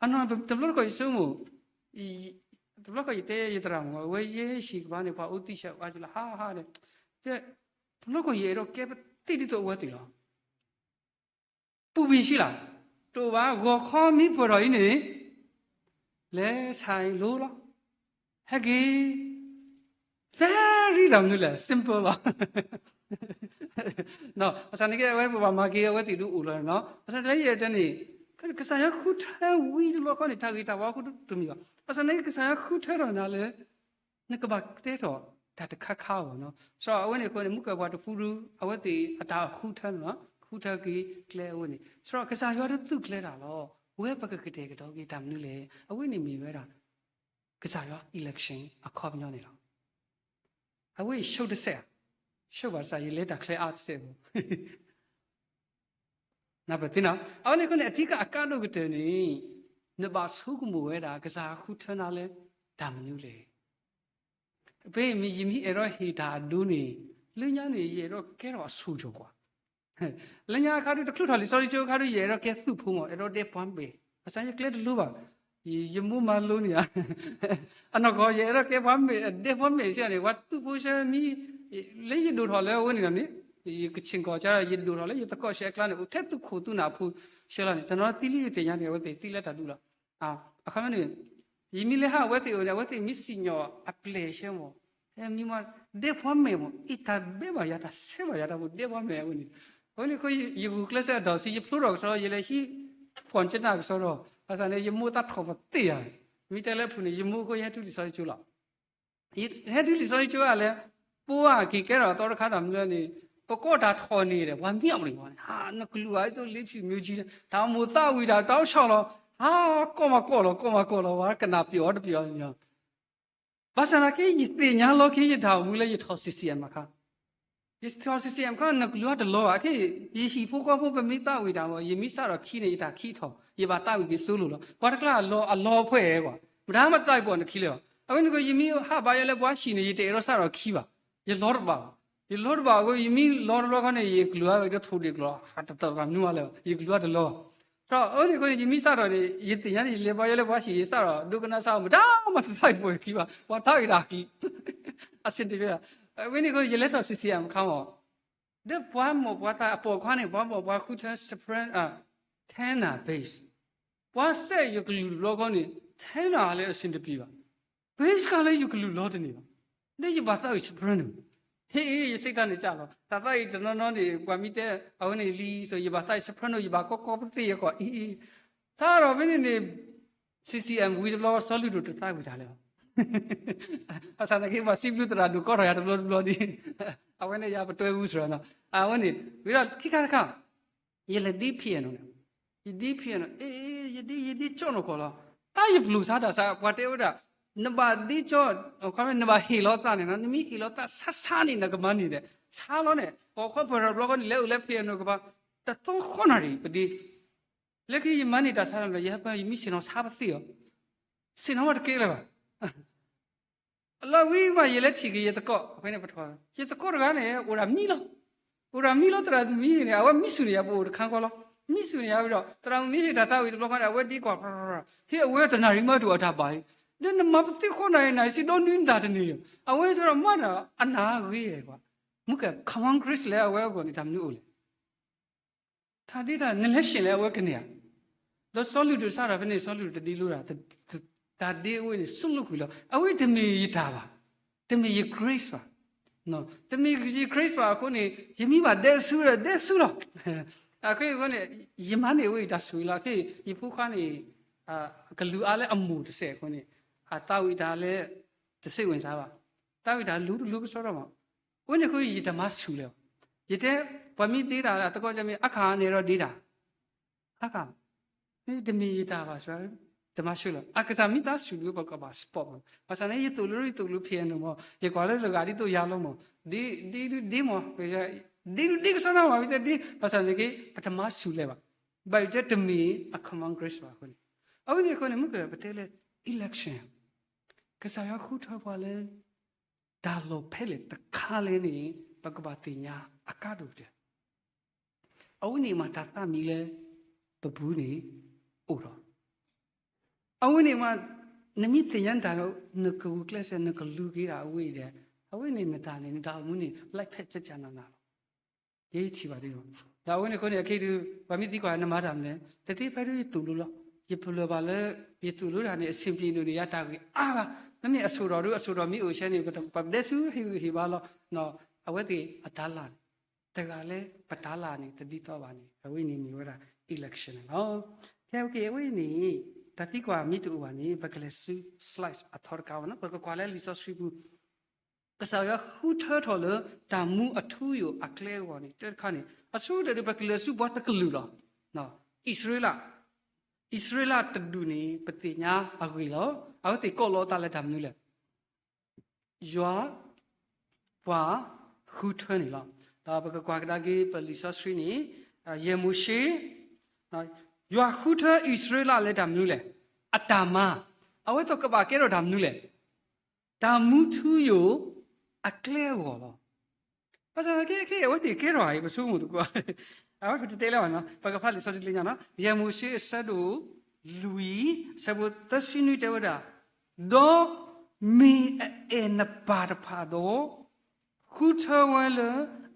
အနီၢ် တဘျီတခီၣ်ယဆိကမိၣ်, တဘျီတခီၣ်ယတဲယသရၣ်မုၣ် အဝဲယဲၢ်ဆံးကပၤန့ၣ် ပှၤအိၣ်သံဆၢအိၣ်အါကံလီၤ ဟးဟးဒီး, တဲ တဘျီတခီၣ်ယအဲၣ်ဒိးကဲပသ့ဒ်သိးအဝဲသ့ၣ်လီၤ. ပူၤဘံၣ်ဆံးလၢ်, တအိၣ်ဘၣ် ဂီၤခီမ့ၢ်ပှဲၤထီၣ်အံၤန့ၣ် လဲၤဆဲးလိလီၤ, ဟဲက့ၤ very တၢ်မနုၤလဲၣ် simple လီၤ. ဘၣ်ဆၣ်န့ၣ်က့ အဝဲပဘၣ်မၤက့ၤအဝဲသ့ၣ်ဒုးအိၣ်လီၤနီၤ. ဘၣ်ဆၣ်တၢ်လၢယအဲၣ်ဒိးတဲန့ၣ် ကစၢ်ယွၤဃုထၢဝံၤတဘျီဃီန့ၣ် တၢ်ဂ့ၤတၢ်ဝါအဃိတမ့ၢ်ဘၣ်. ဘၣ်ဆၣ်န့ၣ်ကစၢ်ယွၤဃုထၢထီၣ်နၤလၢ နကဘၣ်တဲထီၣ်တၢ်တခါခါအဂီၢ်နီၤ. ဆိ အဝဲန့ၣ်အဃိန့ၣ် မုၢ်ကၢၢ်ပှၤတဖုဒု အဝဲသ့ၣ်အတၢ်ဃုထၢန့ၣ်လီၤ. ဃုထၢက့ၤကျဲအဝဲန့ၣ် ဆိ ကစၢ်ယွၤတသူၣ်ကျဲၤတၢ်လီၤ. ဝဲပကကတဲာ်ကတီၤက့ၤတၢ်မနုၤလဲၣ်. အဝဲန့ၣ်မ့ၢ်ဝဲဒၣ် ကစၢ်ယွၤ election အခီပညီန့ၣ်လီၤ. အဝဲအံၤဆိတစဲးဧါ, ဆိဘၣ်ဆၣ်ယလဲၤတၢ်ချဲအါတစဲးဖိ နၢ်ပၢၢ်သ့နီၤ. အဝဲန့ၣ်အဃိန့ၣ် အဓိကအကါဒိၣ်ကတၢၢ်န့ၣ် နဘၣ်ဆိကမိၣ်ဝဲဒၣ် ကစၢ်ဃုထၢနၤလၢတၢ်မနုၤလဲၣ်. ဖဲမ့ၢ်ယမ့ၢ်အဲၣ်ဒိးဟ့ၣ်တၢ်အဒိန့ၣ် လၢညါန့ၣ် ယအဲၣ်ဒိးကဲထီၣ်အဆိကၠီၤကွၢ် လၢညါအခါဒု တချုးထီၣ်လံာ်စီဆှံကၠိအခါဒု ယအဲၣ်ဒိးကဲသုးဖိမး အဲၣ်ဒိးဒဲးပှၤမဲာ် ဘၣ်ဆၣ်ယကျဲတလိၤဘၣ်. ယမိၢ်မၤလိန့ၢ်ဧါ အနီၢ်ကီၢ် ယအဲၣ်ဒိးကဲပှၤမဲာ် ဒဲးပှၤမဲာ်ဆဲန့ၣ် ပှၤသုးဖိဆဲမံ လၢယဒိၣ်ထီၣ်လၢအဝဲန့ၣ်လီၤန့ၣ်, ယကဆ့ၣ်ကီၢ်ကဒီး ယဒိၣ်ထီၣ်လၢယသကိးဆံးအကျါန့ၣ် အိၣ်ထဲသူၣ်ခိၣ်သူၣ်နၢ်အဖိဆံးလီၤန့ၣ် တနီၤသံလံယသ့ၣ်ညါန့ၣ် အဝဲသ့ၣ်သံလၢတၢ်ဒူၣ်လီၤ. အခီပညီန့ၣ် ယမ့ၢ်လဲၤဟးအဝဲသ့ၣ်အအိၣ်န့ၣ် အဝဲသ့ၣ်မ့ၢ်စံၣ်ညီၣ်အပျဲၢ်ဆဲမး, ဟဲမံမး ဒဲပှၤမဲာ်မး အ့ၣ်တၢ်ဘဲဘၣ်ယၤ တၢ်ဆဲးဘၣ်ယၤ တၢ်ဘိၣ်ဒဲပှၤမဲာ်အဝဲန့ၣ်. အဝဲန့ၣ်အဃိ ယဂုာ်ကျဲးစၢးအဒိၣ်ဆံး ယဖျိထီၣ်ကစီဒီ ယလဲၤဟံး ဖီၣ်ကနၣ်ကစီဒီ, ဘၣ်ဆၣ်န့ၣ် ယမိၢ်သးထီၣ်ပသ့ၣ်ယၤ, မ့ၢ်တဲလၢအပူၤန့ၣ် ယမိၢ်အဃိ ယဟဲတုၤလံာ်စီဆှံကၠိလီၤ. ယဟဲတုၤလံာ်စီဆှံကၠိအလဲၣ်, ပှၤက့ၤကဲထီၣ်အသီတခါတၢ်မနုၤန့ၣ် ပကိးတၢ်ထီၣ်န့ၢ်ဒီး ပှၤမံအီၤပှၤန့ၣ် နကလူးဧါ အသိးလ့ဖျုးမ့ၢ်ကံ တၢ်အိၣ်မိၣ်သးဝံၣ်တၢ် တၢ်အိၣ်ဆီၣ်လီၤ, ဟါ ကိးမၤကိးလီၤ ကိးမၤကိးလီၤ ပှၤကနၣ်ပျီၣ်အီၤတပျီၣ်အီၤန့ၣ်. ဘၣ်ဆၣ်သနာ်က့ ယသ့ၣ်ညါလီၤက့ၤယတၢ်အိၣ်မူလၢယထီၣ် C C M အခါ, ယထီၣ် C C M အခါ နကလူးအတလီၤဘၣ်, ခဲအံၤ ယဟံၣ်ဖိဃီဖိ ပမ့ၢ်သးဝံၣ်တၢ်မး ယမ့ၢ်စးထီၣ်ခံန့ၣ် ယတၢ်ခံးထီၣ် ယဘၣ်သးဝံၣ်က့ၤစိလိၤလီၤ. ပှၤတကျါအလီၤ အလီၤဖှဲးကွၢ်, မတၤမ့ၢ်သးဝံၣ်ပိာ်နခံလၢၤဘၣ်. အဝဲန့ၣ်အဃိ ယမ့ၢ်ဟးဘါယွၤလၢပှၤဟံၣ်န့ၣ် ယတအဲၣ်ဒိးစးထီၣ်ခံဘၣ်, ယလီၤတဘၣ်ဘၣ်. ယလီၤတဘၣ်အဃိ ယမ့ၢ်လီၤတဘျီခီန့ၣ် ယကလူးအကထိၣ်ဒ့ၣ်ကျီၤ တတၢ်မနုၤမးလၢၤဘၣ်, ယကလူးအတလီၤ. ဒီးအဝဲန့ၣ်အဃိန့ၣ် ယမ့ၢ်စးထီၣ်န့ၣ် ယသ့ၣ်ညါန့ၣ် ယလဲၤဘါယွၤလၢပှၤဟံၣ် ယစးထီၣ်ဒိကနၣ်စးထီၣ် မတၤမးတသးဝံၣ်ပိာ်ခံဘၣ်, ပှၤသးဝံၣ်တၢ်ခံး အဆင်တပြေဘၣ်. အဝဲန့ၣ်အဃိ ယလဲၤထီၣ် C C M အခါမး ဒီးပှၤမိၢ်ပှၤသးအပိာ်ခွါန့ၣ် ပှၤမိၢ်ပှၤဃုထၢ soprano, tenor, bass, ပှၤစဲးယကလူးတဘျီခီန့ၣ် tenor လၢအဆင်တပြေဘၣ်, bass ခါလၢယကလူးလီၤတန့ၢ်ဘၣ်, ဒီးယဘၣ်သးဝံၣ် soprano, ဟ့ၣ် ယစံးတၢ်န့ၣ်ကၢ်လီၤ. တၢ်သးဝံၣ်တနီၤနီၤန့ၣ် ပှၤမ့ၢ်တဲ အဝဲန့ၣ်လံ so ယဘၣ်သးဝံၣ် soprano ယဘၣ်ကီကီပသ့ၣ်ယကီၢ်အံၤအံၤ, စးထီၣ်ဖဲန့ၣ်န့ၣ် C C M ဝံၤတဘျီ စီၤလုၢ်ဒိၣ်တသးဝံၣ်တၢ်လၢၤဘၣ်. ဘၣ်ဆၣ်သနာ်က့ ပှၤစံးဘျုးသရၣ်ဒိၣ်ကီထီၣ်ယၤတဘျီတဘျီဒ် အဝဲန့ၣ်ယၤပတွဲဝူစၢၤနီၤ. အဝဲန့ၣ် ဝံၤဒီးခံခါတခါ ယလဲၤဒ့ piano န့ၣ်, ယဒ့ piano န့ၣ် အ့ ယဒ့ ယဒ့ကၠီနီၢ်ကီၢ်လီၤ. တၢ်ယပျိာ်စါတၢ်စါ ပှၤတဲဝဲဒၣ် နဘၣ်ဒ့ကၠီ နဘၣ်ဟ့ၣ်လီၤသးန့ၣ်နီၤ, နမ့ၢ်ဟ့ၣ်လီၤသးဆါဆါန့ၣ် နကမၤန့ၢ်ဒီး ဆါလီၤန့ၣ် ပိာ်ခွါပၢၢ်ထီၣ်တဘျီဃီန့ၣ် လဲၤအိၣ်လၢ piano ကပၤ တသီဃီနၣ်ရံၣ်ပဒ့ လၢခံယမၤန့ၢ်တၢ်ဆါလီၤ ယဟဲပၢၢ် ယမ့ၢ်ဆ့ၣ်နီၤဆါပသ့ၣ်အီၤ, ဆ့ၣ်နီၤဝဲတကဲလၢၤဘၣ်. လီၤဝံၤမး ယလဲၤထံၣ်က့ၤယသကိး ဖဲန့ၣ်ပထီၣ် ယသကိးတဂၤန့ၣ် အိၣ်ဒၣ်မံလီၤ. အိၣ်ဒၣ်မံလီၤ သရၣ်မံန့ၣ် အဝဲမံဆူၣ်န့ၢ်ယၤပအိၣ်တခါဃီလီၤ. မံဆူၣ်န့ၢ်ယၤဝံၤဒီး သရၣ်မုၣ်မ့ၢ်ဟ့ၣ်တၢ်သးဝံၣ်တဘျီဃီန့ၣ် အဝဲဒ့ကွၢ် ဟ့ၣ်အဝဲတနၣ်ရံၣ်မး တအိၣ်တၢ်ဘၣ်အံၤ, ဒီးနမၤပသ့ၣ်ဃီနၣ်ရံၣ် နၢ်စံးဒီနွံနတၢ်တန့ၢ်, အဝဲစ့ၢ်ကီးမၤတၢ်အနၢ်ဂ့ၤကွၢ်, မုၢ်ကဲ common grace လၢအဝဲအဂီၢ်န့ၣ် တၢ်မနုၤအိၣ်လဲၣ်. တၢ်ဒ့တၢ် နလဲၤဆ့ၣ်လဲၣ် အဝဲကန့ၢ်ဧါ. ဒီးစီၤလုၢ်ဒိၣ်စးထီၣ်ဖဲန့ၣ် စီၤလုၢ်ဒိၣ်တဒ့လိတၢ်, တၢ်ဒ့အဝဲန့ၣ် ဆိလိာ်ကွံာ်လီၤ. အဝဲတမ့ၢ်ယတၢ်ဘၣ်, တမ့ၢ်ယ grace ဘၣ်, တမ့ၢ်ယ grace ဘၣ်အဃိန့ၣ် ယမ့ၢ်ဘၣ်ဒဲဆူဒီး ဒဲဆူလီၤ. အဃိန့ၣ် ယမၤန့ၢ်အဝဲအံၤတၢ်ဆိၣ်ဂ့ၤလီၤ. ခဲအံၤ ယဖိခွါန့ၣ် ကလူးအါလၢအမိၢ်တစဲးအဃိန့ၣ် အသးဝံၣ်တၢ်လၢ တစိတ်ဝင်စားဘၣ်, သးဝံၣ်တၢ်လူၤတလူၤကစီဒီမး. အဝဲန့ၣ်အဃိ ယတမၤဆူၣ်လၢၤဘၣ်. ယတဲ ပှၤမ့ၢ်ဒ့တၢ် အသကိးကမ့ၢ် အခါန့ၣ်ဒီးဒ့တၢ် အခါ မ့တမ့ၢ်ယတၢ်ဘၣ် တမၤဆူၣ်လၢၤ. အကစၢ်မ့ၢ်သးဆူၣ်ဒုး ပကဘၣ် support မး. ဘၣ်ဆၣ်န့ၣ် ယသိၣ်လိ ယသိၣ်လိ piano မး, ယကွၢ်လၢတဂၤဒ်သိးယၤလီၤမး, ဒ့ဒ့ဒ့မး, ဒ့ဒ့ကစီဒီမး မ့ၢ်တဲဒ့, ဘၣ်ဆၣ်န့ၣ်က့ ပတမၤဆူၣ်လၢၤဘၣ်. ဘၣ်ယတဲတမ့ၢ်အ common grace ဘၣ်အဃိန့ၣ်, အဝဲန့ၣ်အဃိန့ၣ် မုၢ်ကပတဲလၢ election ကစၢ်ယွၤဃုထၢပှၤလၢ တၢ်လီၢ်ဖဲလဲၣ်တခါလဲၣ်န့ၣ် ပကဘၣ်သ့ၣ်ညါအကါဒိၣ်ကတၢၢ်. အဝဲန့ၣ်မးတၢ်သးမံလၢ ပပူၤန့ၣ် အိၣ်ဒီး အဝဲန့ၣ်မး နမ့ၢ်သ့ၣ်ညါနတၢ် နကဂုာ်ကျဲးစၢး နကလူၤက့ၤဒၣ်အဝဲအံၤဒီး အဝဲန့ၣ်နတၢ်န့ၣ် နတၢ်အိၣ်မူန့ၣ် လၢဖဲးကၠၢကၠၢနးနးလီၤ. ယထံၣ်ဘၣ်ဒ်န့ၣ်, ဒီးအဝဲန့ၣ်အဃိန့ၣ် အခဲအံၤဒုး ပှၤမ့ၢ်သံကွၢ်နမၤတၢ်မနုၤလဲၣ်, တသ့ဖဲဒုးယသိၣ်လိလီၤ. ယပလၢၢ်ဘၣ်လၢ ယသိၣ်လိတၢ်န့ၣ် အဆင်ပြေနုာ်န့ၣ် ယၤတၢ်ဂ့ၤအါဂၤ, မ့မ့ၢ်အဆိၣ်ထီၣ်ဒုး အဆိၣ်ထီၣ်မ့ၢ်အိၣ်ဆဲန့ၣ် ပဒဲဆူဟ့ၣ်ဂံၢ်ဟ့ၣ်ဘါလီၤ. အဝဲသ့ၣ်အတၤလၢ်န့ၣ် တဂၤလၢပတၤလၢ်န့ၣ် တဒ်သိးဘၣ်န့ၣ် အဝဲန့ၣ်မ့ၢ်ဝဲဒၣ် election န့ၣ်လီၤ. ခဲအံၤအဝဲန့ၣ် တၢ်သံကွၢ်မ့ၢ်တအိၣ်ဘၣ်န့ၣ် ပကလဲၤဆူ slide အထီတခါဘၣ်နီၤ, ပကကွၢ်လၢလံာ်စီဆှံပူၤ ကစၢ်ယွၤဃုထၢထီၣ်လၢတၢ်မူအထူအယိာ်အကျဲအဂီၢ်န့ၣ် တၢ်တခါန့ၣ် အဆိကတၢၢ်ဒုး ပကလဲၤဆူပှၤတကလုာ်လီၤ. အံၣ်စရ့လး, အံၣ်စရ့လးတဒူၣ်န့ၣ် ပသ့ၣ်ညါအဂ့ၢ်လီၤ. အဝဲသ့ၣ်ကိးလီၤအသးလၢတၢ်မနုၤလဲၣ်. ယွၤ ပှၤဃုထၢန့ၣ်လီၤ. ဒီးပကကွၢ်ကဒါက့ၤ ပလံာ်စီဆှံန့ၣ် ယဲၢ်မိၤၡ့, ယွၤဃုထၢအံၣ်စရ့လးလၢတၢ်မနုၤလဲၣ်. အတၢ်မၤ, အဝဲသ့ၣ်ကဘၣ်ကဲထီၣ်တၢ်မနုၤလဲၣ်. တၢ်မူထူယိာ်အကျဲအဂီၢ်လီၤ. ဘၣ်ဆၣ်ခဲခဲအဝဲသ့ၣ်ကဲထီၣ်အံၤ ပဆိကမိၣ်သကိး, အဝဲပတတဲလၢၤဘၣ်နီၤ, ပကဖးလံာ်စီဆှံလၢညါနီၤ, ယဲၢ်မိၤၡ့အဆၢဒိၣ်လွံၢ် အဆၢဖိသၢဆံနွံတဲဝဲဒၣ်, ဒီးမ့ၢ်အအဲၣ်နပၢ်တဖၣ်ဒီး ဃုထၢဝဲလၢ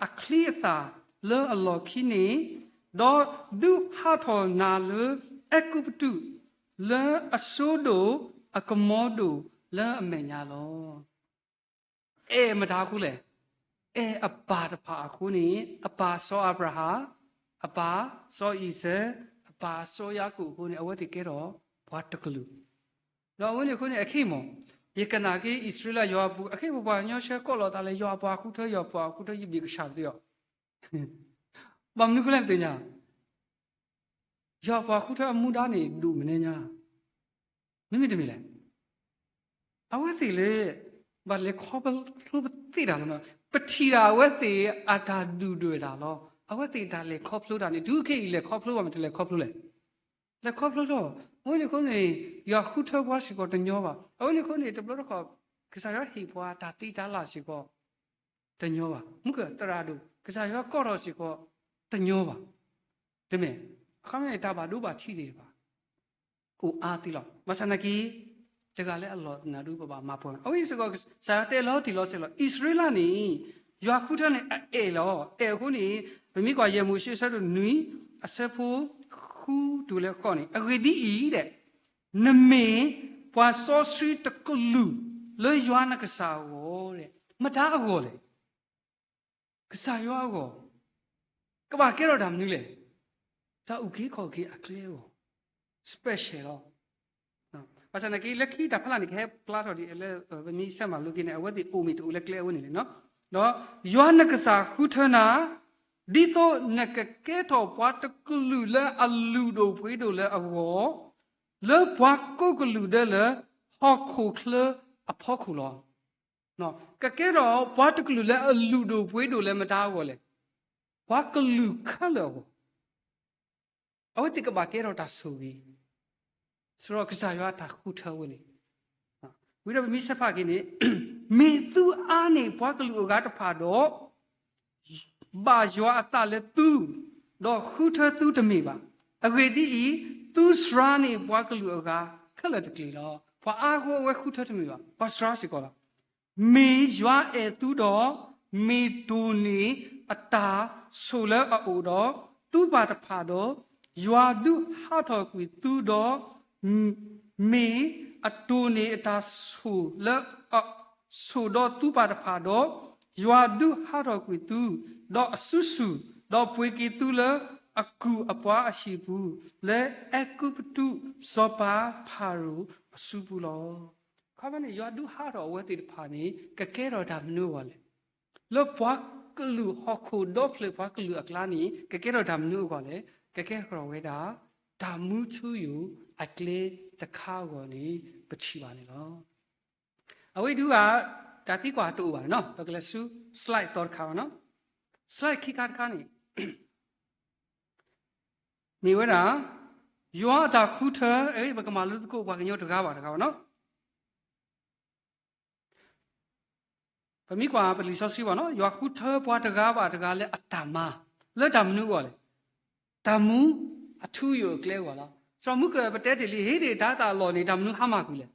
အချံအသၣ်လၢအလီၢ်ခံန့ၣ်, ဒီးဒုးဟးထီၣ်နၤလၢအဲၤကူပတူး, လၢအစိဒိၣ်အကမီၤဒိၣ်လၢအမဲာ်ညါလီၤ. အဲၣ်မတၤအဃိလဲၣ်. အဲၣ်အပၢ်တဖၣ်အဃိန့ၣ်, အပၢ်စီၤအၤဘြၤဟၣ်, အပၢ်စီၤအံၤစဲး, အပၢ်စီၤယၤကိာ်အဃိန့ၣ် အဝဲသ့ၣ်ကဲထီၣ်ပှၤတကလုာ်. ဒီးအဝဲန့ၣ်အဃိန့ၣ် အခ့အပှၤ, ယကနၣ်က့ၤအံၣ်စရ့လးယွၤအပူၤ အခ့အပှၤ ပှၤကညီဆှၢကိးလီၤသးလၢ ယွၤအပှၤဃုထၢ, ယွၤအပှၤဃုထၢ, ယဘ့ၣ်ကဆှၣ်သ့အီၤ. ဘၣ်မနုၤအဃိလဲၣ်ပသ့ၣ်ညါ ယွၤအပှၤဃုထၢအမူဒါန့ၣ် ဒိၣ်မနုၤညါ, မ့မ့ၢ်တမ့ၢ်လဲၣ်. အဝဲသ့ၣ်လၢ ဘၣ်လဲၤခီဖျိပသ့ၣ်တၢ်လီၤ. ပထံၣ်ဒၣ်အဝဲသ့ၣ်အတၢ်ဒုၣ်ဒွဲၣ်တၢ်လီၤ. အဝဲသ့ၣ်တၢ်လဲၤခီဖျိတၢ်န့ၣ် တုၤခဲအံၤလဲၤခီဖျိဘၣ်မ့ၢ် တလဲၤခီဖျိလဲၣ်. လဲၤခီဖျိလီၤ. အဝဲန့ၣ်အဃိန့ၣ် ယွၤဃုထၢပှၤစ့ၢ်ကီးတညီဘၣ်. အဝဲန့ၣ်အဃိန့ၣ် တဘျီတခီၣ် ကစၢ်ယွၤဟ့ၣ်ပှၤတၢ်သ့တၢ်လၢ်စ့ၢ်ကီး တညီဘၣ်. မုၢ်ကသရၣ်ဒိၣ် ကစၢ်ယွၤကိးထီၣ်စ့ၢ်ကီးတညီဘၣ်. တမ့ၢ်, အခီပညီန့ၣ် တၢ်ဘၣ်ဒိဘၣ်ထံးသ့ၣ်တဖၣ် အိၣ်အါသ့လီၤ. ဘၣ်ဆၣ်နာ်က့ တဂၤလၢအလီၢ်သနၢၣ်ဒု ပဘၣ်မၤပှဲၤ. အဝဲစ့ၢ်ကီး ကစၢ်ယွၤတဲလီၤတံၢ်လီၤဆဲးလီၤ. အံၣ်စရ့လးန့ၣ် ယွၤဃုထၢန့ၣ် အအဲၣ်လီၤ. အဲၣ်အဃိန့ၣ် ပမ့ၢ်ကွၢ်ယဲၢ်မိၤၡ့အဆၢဒိၣ်နွံ အဆၢဖိဃုတုၤလၢဃိးန့ၣ် အဂ့ၢ်ဒ်အံၤဒဲး နမ့ၢ်ပှၤစီဆှံတကလုာ်လၢယွၤနကစၢ်အဂီၢ်ဒဲး. မတၤအဂီၢ်လဲၣ်. ကစၢ်ယွၤအဂီၢ်. ကဘၣ်ကဲထီၣ်တၢ်မနုၤလဲၣ်. တၢ်အုၣ်က့ၤခီၣ်က့ၤအကျဲအဂီၢ် special လီၤ. ဘၣ်ဆၣ်နာ်က့ လၢခံတၢ်ဖးလၢ်န့ၣ် ကဟဲပျါထီၣ်ဒ်အလၢ ပမ့ၢ်ဆဲးမၤလိက့ၤန့ၣ် အဝဲသ့ၣ်အိၣ်မ့ၢ်တအိၣ်လၢကျဲအဝဲန့ၣ်လဲၣ်. ဒီးယွၤနကစၢ်ဃုထၢနၤ ဒ်သိးနကကဲထီၣ်ပှၤတကလုာ်လၢအလုၢ်ဒိၣ်ပှ့ၤဒိၣ်လၢအဂီၢ်, လၢပှၤကိးကလုာ်ဒဲးလၢဟီၣ်ခိၣ်ချၢအဖီခိၣ်လီၤ. ကကဲထီၣ်ပှၤတကလုာ်လၢအလုၢ်ဒိၣ်ပှ့ၤဒိၣ်လၢမတၤအဂီၢ်လဲၣ်. ပှၤကလုာ်ခဲလၢာ်အဂီၢ်. အဝဲသ့ၣ်ကဘၣ်ကဲထီၣ်တၢ်ဆိၣ်ဂ့ၤ စရီကစၢ်ယွၤအတၢ်ဃုထၢဝဲန့ၣ်. ဝံၤဒီးပမ့ၢ်ဆဲးဖးက့ၤန့ၣ် မ့ၢ်သုအါန့ၢ်ပှၤကလုာ်အဂၤတဖၣ်ဒီး ဘၣ်ယွၤအသးလၢသု, ဒီးဃုထၢသုတမ့ၢ်ဘၣ်. အဂ့ၢ်ဒ်အံၤ, သုစှၤန့ၢ်ပှၤကလုာ်အဂၤခဲလၢာ်တက့ၢ်လီၤ. ပှၤအါအဃိအဝဲဃုထၢတမ့ၢ်ဘၣ်, ပှၤစှၤစ့ၢ်ကီးလီၤ. မ့ၢ်ယွၤအဲၣ်သုဒီး, မ့ၢ်တိၢ်န့ၢ်အတၢ်ဆိၣ်လၢအအိၣ်ဒီးသုပၢ်တဖၣ်ဒီး, ယွၤဒုးဟးထီၣ်ကွံာ်သုဒီး မ့ၢ်အတိၢ်န့ၢ်အတၢ်ဆိၣ်လၢအ, ဆိၣ်ဒီးသုပၢ်တဖၣ်ဒီး, ယွၤဒုးဟးထီၣ်ကွံာ်သု, ဒီးအစုဆူၣ်, ဒီးပှ့ၤက့ၤသုလၢအကုၢ်အပှၤအဟံၣ်ပူၤ, လၢအဲၤကူပတူးစီၤပၤဖၤရိၤအစုပူၤလီၤ. အခီပညီန့ၣ် ယွၤဒုးဟးထီၣ်အဝဲသ့ၣ်တဖၣ်န့ၣ် ကကဲထီၣ်တၢ်မနုၤအဂီၢ်လဲၣ်. လၢပှၤကလုာ်ဟီၣ်ခိၣ်ဒီဖျၢၣ်ပှၤကလုာ်အကျါန့ၣ် ကကဲထီၣ်တၢ်မနုၤအဂီၢ်လဲၣ်. ကကဲထီၣ်ဝဲဒၣ် တၢ်မူထူယိာ်အကျဲတခါအဂီၢ်န့ၣ် ပထံၣ်ဘၣ်န့ၣ်လီၤ. အဝဲဒုးဂၤ တၢ်သံကွၢ်တအိၣ်ဘၣ်န့ၣ်နီၤ, ပကလဲၤဆူ slide သီတခါဘၣ်နီၤ. slide ခံခါတခါန့ၣ် မ့ၢ်ဝဲဒၣ် ယွၤအတၢ်ဃုထၢ, ပကမၤလိသကိးပှၤကညီတဂၤဘၣ်တဂၤဘၣ်နီၤ. ပမ့ၢ်ကွၢ်ပလံာ်စီဆှံဘၣ်နီၤ, ယွၤဃုထၢပှၤတဂၤဘၣ်တဂၤလၢအတၢ်မၤ, လၢတၢ်မနုၤအဂီၢ်လဲၣ်. တၢ်မူအထူအယိာ်အကျဲအဂီၢ်လီၤ. စီၤမူကၢၢ်ပတဲတ့ၢ်လံ ဟ့ၣ်ဒံးတၢ်သးအလီၢ်န့ၣ် တၢ်မနုၤဟါမၢ်ကွံာ်လဲၣ်.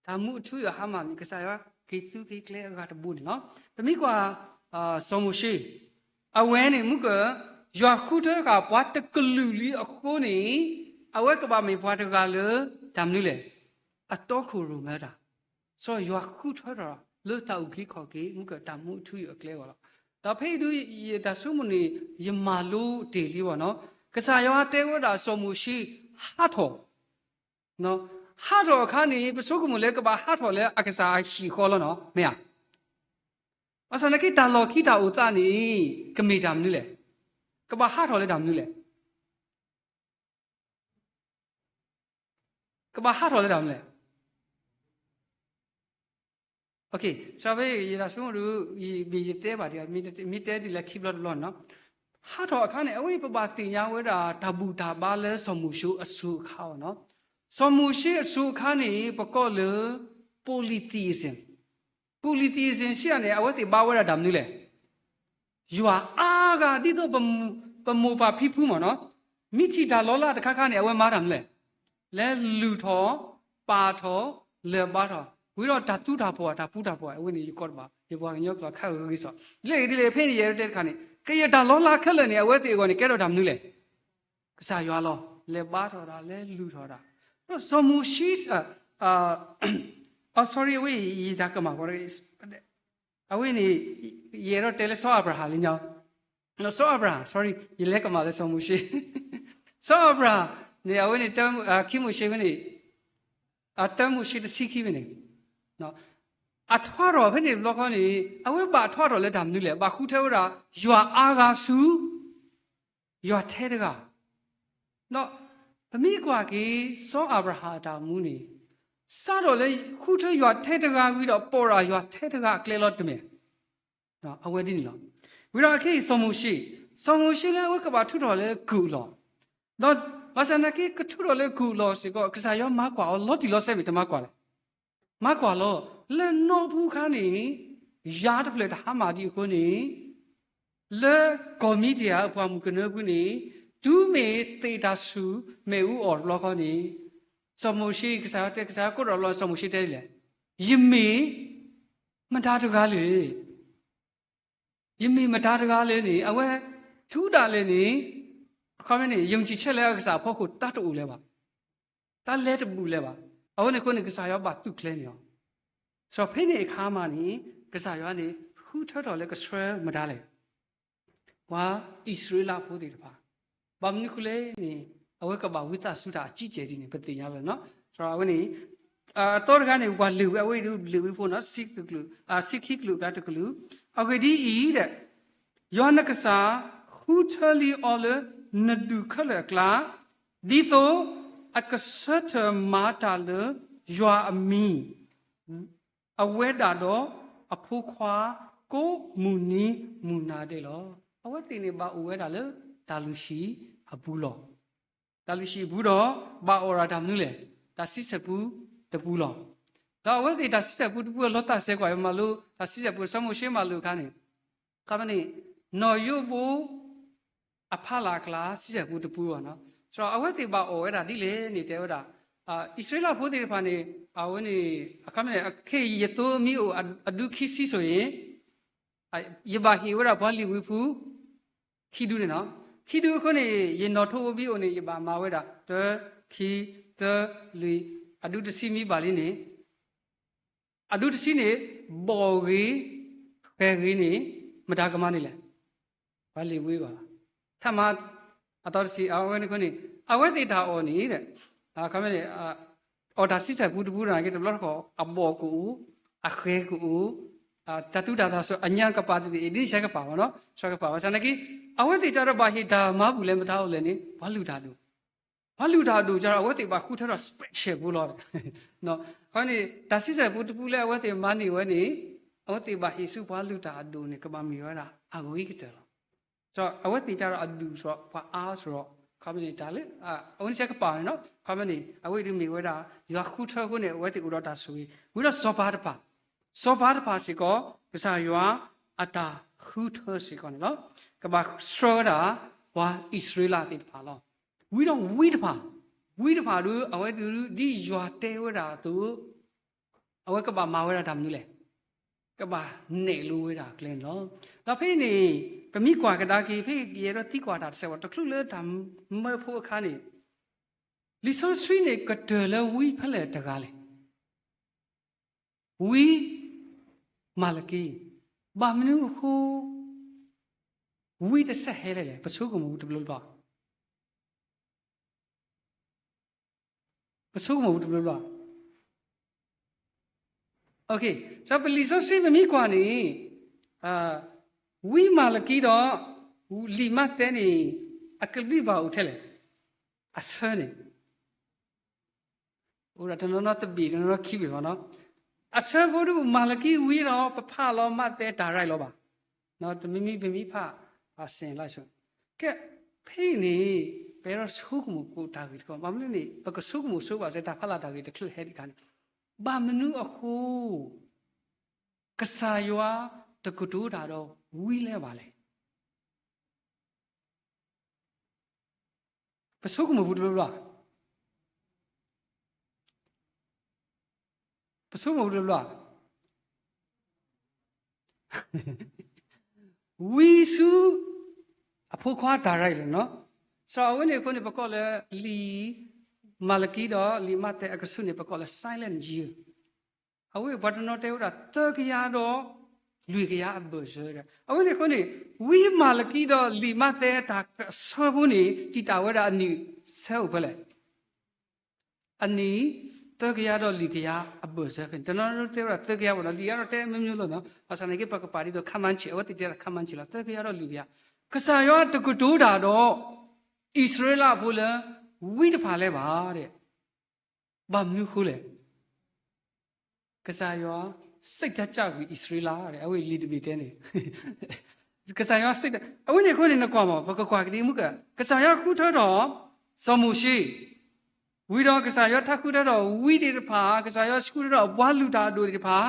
တၢ်မူအထူအယိာ်ဟါမၢ်န့ၣ် ကစၢ်ယွၤက့ၤသုက့ၤကျဲအဂၤတဘိန့ၣ်လီၤ. ပမ့ၢ်ကွၢ် စီၤမိၤၡ့ အဝဲန့ၣ် မူကၢၢ် ယွၤဃုထၢဃာ်ပှၤတကလုာ်လံအဃိန့ၣ် အဝဲကဘၣ်မ့ၢ်ပှၤတဂၤလၢ တၢ်မနုၤလဲၣ်, အတီခိၣ်ရိၣ်မဲတၢ်, စီၤယွၤဃုထၢထီၣ်လၢတၢ်အုၣ်က့ၤခီၣ်က့ၤ မူကၢၢ်တၢ်မူအထူအယိာ်အကျဲအဂီၢ်လီၤ. ဒီးဖဲအံၤဒုး ယတၢ်ဆိကမိၣ်န့ၣ် ယမၤလိတ့ၢ်လံဘၣ်နီၤ, ကစၢ်ယွၤတဲဝဲဒၣ်စီၤမိၤၡ့ ဟးထီၣ် ဟးထီၣ်အခါန့ၣ် ပဆိကမိၣ်လၢကဘၣ်ဟးထီၣ်လၢအကစၢ်အဟံၣ်ဃီလီၤနီၤ, မ့ၢ်ဧါ. ဘၣ်ဆၣ်နာ်က့ တၢ်လီၢ်ခံတၢ်အိၣ်သးန့ၣ် ကမ့ၢ်တၢ်မနုၤလဲၣ်. ကဘၣ်ဟးထီၣ်လၢတၢ်မနုၤလဲၣ်. ကဘၣ်ဟးထီၣ်လၢတၢ်မနုၤလဲၣ်. စီၤဖဲ ယတၢ်ဆိကမိၣ်ဒုး မ့ၢ်ယတဲဘၣ်ဒံး မ့ၢ်တဲဒ်လဲၣ်ခံဘျီတဘျီန့ၣ်နီၤ, ဟးထီၣ်အခါန့ၣ် အဝဲပဘၣ်သ့ၣ်ညါဝဲဒၣ်တၢ်ဘူၣ်တၢ်ဘါလၢစီၤမိၤၡ့အစိၤအခါအီၤနီၤ. စီၤမိၤၡ့အစိၤအခါန့ၣ် ပကိးလၢ polytheism, polytheism စံးန့ၣ် အဝဲသ့ၣ်ဘါဝဲဒၣ်တၢ်မနုၤလဲၣ်. ယွၤအါဂၤဒ်သိး ပမိၢ်ပၢ်ဖံဖုမ့ၢ်နီၤ, မ့ၢ်ထံၣ်တၢ်လီၤလးတခါခါန့ၣ် အဝဲမၤတၢ်မနုၤလဲၣ်. လဲၤလုၢ်ထီၣ် ပာ်ထီၣ် လၢၢ်ဘါထီၣ်, ဝံၤဒီးတၢ်သူတၢ်ပှီၢ် တၢ်ပူတၢ်ပှီၢ် အဝဲန့ၣ်ယကိးတဘၣ်. ယပှၤကညီကျိာ်ခါဂ့ၤဂ့ၤစီး လၢအံၤဒ်လဲၣ် ဖဲန့ၣ် ယအဲၣ်ဒိးတဲတခါန့ၣ် ကယဲၢ်တၢ်လီၤလးခဲလၢာ်န့ၣ် အဝဲသ့ၣ်အဂီၢ်န့ၣ် ကဲထီၣ်တၢ်မနုၤလဲၣ်. ကစၢ်ယွၤလီၤ. လဲၤဘါထီၣ်တၢ် လဲၤလုၢ်ထီၣ်တၢ်. ဒီးစီၤမိၤၡ့ အ sorry အဝဲ ယတၢ်ကမၣ် အဝဲန့ၣ် ယအဲၣ်ဒိးတဲလၢစီၤအၤဘြၤဟၣ်လံညါ စီၤအၤဘြၤဟၣ် sorry ယလဲၤကမၣ်လၢစီၤမိၤၡ့ စီၤအၤဘြၤဟၣ်န့ၣ် အဝဲန့ၣ် ခံမိၤၡ့ဖဲန့ၣ် တၢမိၤၡ့တဆံခံဖဲန့ၣ် အထွါထီၣ်ဖဲန့ၣ်တဘျီဃီန့ၣ် အဝဲဘၣ်ထွါထီၣ်လၢတၢ်မနုၤလဲၣ်. ဘၣ်ဃုထၢဝဲဒၣ် ယွၤအါဂၤဆူ ယွၤထဲတဂၤ ဒီးပမ့ၢ်ကွၢ်က့ၤ စီၤအၤဘြၤဟၣ်အတၢ်မူန့ၣ် စးထီၣ်လၢဃုထၢယွၤထဲတဂၤဝံၤဒီး ပိာ်ဒၣ်ယွၤထဲတဂၤအကျဲလီၤတမ့ၢ် အဝဲဒ်န့ၣ်လီၤ. ဝံၤဒီးအခဲအံၤစီၤမိၤၡ့, စီၤမိၤၡ့လၢအဝဲကဘၣ်ထုးထီၣ်လၢကုၢ်အလီၢ်, ဒီးဘၣ်ဆၣ်သနာ်က့ကထုးထီၣ်လၢကုၢ်အလီၢ်စ့ၢ်ကီး ကစၢ်ယွၤမၤကွၢ်အီၤလီၤတံၢ်လီၤဆဲးမ့ၢ်တမၤကွၢ်လဲၣ်. မၤကွၢ်လီၤ. လၢနီၢ်ပူၤအခါန့ၣ် ယၤတဖျၢၣ်တဟါမၢ်ဒံးအဃိန့ၣ် လၢကီၢ်မံၤဒယၣ်အပှၤမုၣ်ကနၢပူၤန့ၣ် တုၤမ့ၢ်သ့ၣ်တၢ်ဆူၣ်မ့ၣ်အူအီၣ်တဘျီဃီန့ၣ် စီၤမိၤၡ့ ကစၢ်ယွၤတဲ ကစၢ်ယွၤကိးထီၣ်လီၤ စီၤမိၤၡ့တဲဒ်လဲၣ်, ယမ့ၢ်မတၤတဂၤလဲၣ်. ယမ့ၢ်မတၤတဂၤလဲၣ်န့ၣ် အဝဲထုးဒၣ်လဲာ်န့ၣ် အခီပညီန့ၣ် ယုံကြည်ချက်လၢအကစၢ်အဖီခိၣ်တၢ်တအိၣ်လၢၤဘၣ်, တၢ်လဲၤတဘူးလၢၤဘၣ်. အဝဲန့ၣ်အဃိန့ၣ် ကစၢ်ယွၤဘၣ်သူၣ်ကျဲၤန့ၢ်အီၤ. စီၤဖဲန့ၣ်အခါမးန့ၣ် ကစၢ်ယွၤန့ၣ် ဃုထၢထီၣ်လၢကဆှၢမတၤလဲၣ် ပှၤအံၣ်စရ့လးဖိသ့ၣ်တဖၣ်. ဘၣ်မနုၤဃိလဲၣ်န့ၣ် အဝဲကဘၣ်ဝံသးစူၤတၢ်အကံကဲဒ်န့ၣ် ပသ့ၣ်ညါလီၤနီၤ. အဝဲန့ၣ် အသီတဂၤန့ၣ် ပှၤလ့ၤဝံ အဝဲအံၤဒ်လ့ၤဝံဖိနီၤ ဆံခံကလုာ် အဂ့ၢ်ဒ်အံၤဒီး ယွၤနကစၢ် ဃုထၢလံအီၤလၢနဒူၣ်ခဲလၢာ်အကျါ ဒ်သိးအကဆၢထၢၣ်မၤတၢ်လၢယွၤအမံၤ အဝဲဒၣ်ဒီးအဖိခွါကိးမုၢ်နံၤမုၢ်နၤဒဲးလီၤ. အဝဲသ့ၣ်န့ၣ်ဘၣ်အိၣ်ဝဲဒၣ်လၢတၢ်လုၢ်ဟံၣ်အပူၤလီၤ. တၢ်လုၢ်ဟံၣ်အပူၤဒီး ဘၣ်အိၣ်ဒၣ်တၢ်မနုၤလဲၣ်, တၢ်ဆံဆဲၣ်ပူတပူလီၤ. ဒီးအဝဲသ့ၣ်တၢ်ဆံဆဲၣ်ပူတပူအလီၤတၢ်စဲးကွၢ် မၤလိတၢ်ဆံဆဲၣ်ပူ စီၤမိၤၡ့မၤလိအခါန့ၣ် အခါန့ၣ် နီၢ်ယိဘိ အဖီလာ်အကျါ ဆံဆဲၣ်ပူတပူဘၣ်နီၤ. ဒီးအဝဲသ့ၣ်ဘၣ်အိၣ်ဝဲဒၣ်ဒ်လဲၣ်န့ၣ် တဲဝဲဒၣ် အံၣ်စရ့လးဖိသ့ၣ်တဖၣ်န့ၣ် အဝဲန့ၣ် အခါန့ၣ် ခဲအံၤယသိမ့ၢ်အိၣ်အဒူခံဆံစိၤအံၤ ယဘၣ်ဟ့ၣ်ဝဲဒၣ်ပှၤလ့ၤဝံဖိ ခံဒူန့ၣ်နီၤ. ခံဒူအဃိန့ၣ် ယနီၣ်ထိးအိၣ်ဘံအိၣ်န့ၣ် ယဘၣ်မၤဝဲဒၣ် တၢ ခံ သၢ လွံၢ် အဒူတဆံမံဘၣ်လံန့ၣ် အဒူတဆံန့ၣ် ဘီၣ်ဂ့ၤ ဃဲၤဂ့ၤန့ၣ် မတၤကမၤန့ၣ်လဲၣ်. ပှၤလ့ၤဝံဘၣ်. ထးမၤ အသီတဆံ အဝဲန့ၣ်အဃိန့ၣ် အဝဲသ့ၣ်တၢ်အီၣ်န့ၣ် အခါန့ၣ် အီၣ်တၢ်ဆံဆဲၣ်ပူတပူန့ၣ်က့ တဘျီတခီၣ် အဘီၣ်ကအိၣ် အဃဲၤကအိၣ် တၢ်သူတၢ်သၣ်စိၤ အညါကပၤသ့ၣ်သ့ၣ် ဒ်န့ၣ်ဆဲးကပၤဘၣ်နီၤ ဆဲးကပၤဘၣ်ဆၣ်နာ်က့ အဝဲသ့ၣ်ကဒီးဘၣ်ဟ့ၣ်တၢ်မၤဘူၣ်လၢမတၤအိၣ်လဲၣ်န့ၣ် ပှၤလုၢ်တၢ်ဒိၣ် ပှၤလုၢ်တၢ်ဒိၣ်ကဒီး အဝဲသ့ၣ်ဘၣ်ဃုထၢထီၣ် special ဖိလီၤ. အခါန့ၣ် တၢ်ဆံဆဲၣ်ပူတပူလၢအဝဲသ့ၣ်မၤန့ၢ်ဝဲန့ၣ် အဝဲသ့ၣ်ဘၣ်ဟ့ၣ်ဆူပှၤလုၢ်တၢ်အဒိၣ်န့ၣ် ကဘၣ်မ့ၢ်ဝဲဒၣ်အဂ့ၤကတၢၢ်လီၤ. ဒီးအဝဲသ့ၣ်ကဒီးအဒူၣ်စ့ၢ်ကီး ပှၤအါစ့ၢ်ကီး အခါန့ၣ် တၢ်လၢ အဝဲန့ၣ်ဆဲးကပၤန့ၣ်နီၤ အခါန့ၣ် အဝဲအံၤဒ်မ့ၢ်ဝဲဒၣ် ယွၤဃုထၢအဃိန့ၣ် အဝဲသ့ၣ်အိၣ်ဒီးတၢ်ဆိၣ်ဂ့ၤ ဝံၤဒီးစီၤပၤတဖၣ် စီၤပၤတဖၣ်စ့ၢ်ကီး ကစၢ်ယွၤအတၢ်ဃုထၢစ့ၢ်ကီးန့ၣ်လီၤ. ကဘၣ်ဆှၢဝဲဒၣ် ပှၤအံၣ်စရ့လးသ့ၣ်တဖၣ်လီၤ. ဝံၤဒီးဝံတဖၣ်, ဝံတဖၣ်ဒီး အဝဲသ့ၣ်ဒ်ယွၤတဲဝဲဒၣ်အသိး အဝဲကဘၣ်မၤဝဲဒၣ်တၢ်မနုၤလဲၣ်. ကဘၣ်နဲၣ်လိဝဲဒၣ်အကျဲန့ၣ်လီၤ. ဒီးဖဲအံၤန့ၣ် ပမ့ၢ်ကွၢ်ကဒါက့ၤ ဖဲယအဲၣ်ဒိးသံကွၢ်တၢ်တစဲးဝဲ တချုးလၢတၢ်မၢဖိအခါန့ၣ် လံာ်စီဆှံန့ၣ် ကတၢၢ်လၢဝံဖဲလဲၣ်တဂၤလဲၣ်. ဝံမၤလကံ, ဘၣ်မနုၤအဃိ ဝံတဆဲးဟဲလဲၣ်လဲၣ်. ပဆိကမိၣ်တဘျီဘျီ, ပဆိကမိၣ်တဘျီဘျီ. ပလံာ်စီဆှံပမ့ၢ်ကွၢ်န့ၣ် ဝံမၤလကံဒီး လံာ်မးသဲန့ၣ် အကဘျံးဘၣ်အိၣ်ထဲလဲၣ်. အဆၢန့ၣ် အိၣ်ဒီးတနီၤနီၤတဘ့ၣ် တနီၤနီၤခံဘ့ၣ်ဘၣ်နီၤ. အဆၢဖိဒုး မၤလကံဝံဒီး ပဖးလီၤမးသဲတၢ်ရၢၢ်လီၤဘၣ်. တမံၤမံၤပမ့ၢ်ဖး အစဲးလၢ်ဆိ ကဲ ဖဲအံၤန့ၣ် ပအဲၣ်ဒိးဆိကမိၣ်ကိးတၢ်ဂ့ၢ်တခီ ဘၣ်မနုၤန့ၣ် ပကဆိကမိၣ်ဆိဘၣ်စဲတၢ်ဖးလၢ်တၢ်ဂ့ၢ်တချုးဟဲဒံးအခါန့ၣ် ဘၣ်မနုၤအဃိ ကစၢ်ယွၤတကတိၤတၢ်ဒီးဝံလဲၣ်ဘၣ်လဲၣ်. ပဆိကမိၣ်ပူၤတဘျီဘျီ, ပဆိကမိၣ်ပူၤတဘျီဘျီ. ဝံဆူ အဖိခွါတၢ်ရၢ်အံၤလီၤနီၤ. စီၤအဝဲန့ၣ်အဃိန့ၣ် ပကိးလၢလံာ်မၤလကံဒီးလံာ်မးသဲ အကဆူးန့ၣ် ပကိးလၢ silent year. အဝဲပှၤတနီၤတဲဝဲဒၣ် သၢကယၤဒီးလွံၢ်ကယၤအဘၢၣ်စၢၤဒီး အဝဲန့ၣ်အဃိန့ၣ် ဝံမၤလကံဒီးလံာ်မးသဲတၢ်ကစီၣ်ဖိန့ၣ် တံာ်တာ်ဝဲဒၣ်အနံၣ်ဆၢအိၣ်ဖဲလဲၣ်. အနံၣ် သၢကယၤဒီးလွံၢ်ကယၤအဘၢၣ်စၢၤဖဲန့ၣ် တနီၤတဲဝဲဒၣ်သၢကယၤဘၣ်ဒီး လံာ်အါဒီးတဲမ့ၢ်မ့ၢ်လီၤနီၤ. ဘၣ်ဆၣ်န့ၣ်က့ ပကပာ်ဒ်သိး ခါမါဆံး အဝဲသ့ၣ်တဲဒၣ် ခါမါဆံး လီၤ သၢကယၤဒီးလွံၢ်ကယၤ. ကစၢ်ယွၤတကတိၤတၢ်ဒီး အံၣ်စရ့လးဖိလၢ ဝံတဖၣ်လၢၤဘၣ်ဒီး ဘၣ်မနုၤဃိလဲၣ်. ကစၢ်ယွၤ စိတ်ဓာတ်ကျကွံာ် အံၣ်စရ့လး အဝဲလံာ်တဘ့ၣ်တဲန့ၣ် ကစၢ်ယွၤ စိတ်ဓာတ် အဝဲန့ၣ်အဃိန့ၣ် နကွၢ်မး ပကကွၢ်ကဒံမုၢ်က ကစၢ်ယွၤဃုထၢထီၣ် စီၤမိၤၡ့ ဝံၤဒီးကစၢ်ယွၤထါဃုထၢထီၣ်ဝံသ့ၣ်တဖၣ်, ကစၢ်ယွၤဃုထၢထီၣ်ပှၤလုၢ်တၢ်အဒိၣ်သ့ၣ်တဖၣ်,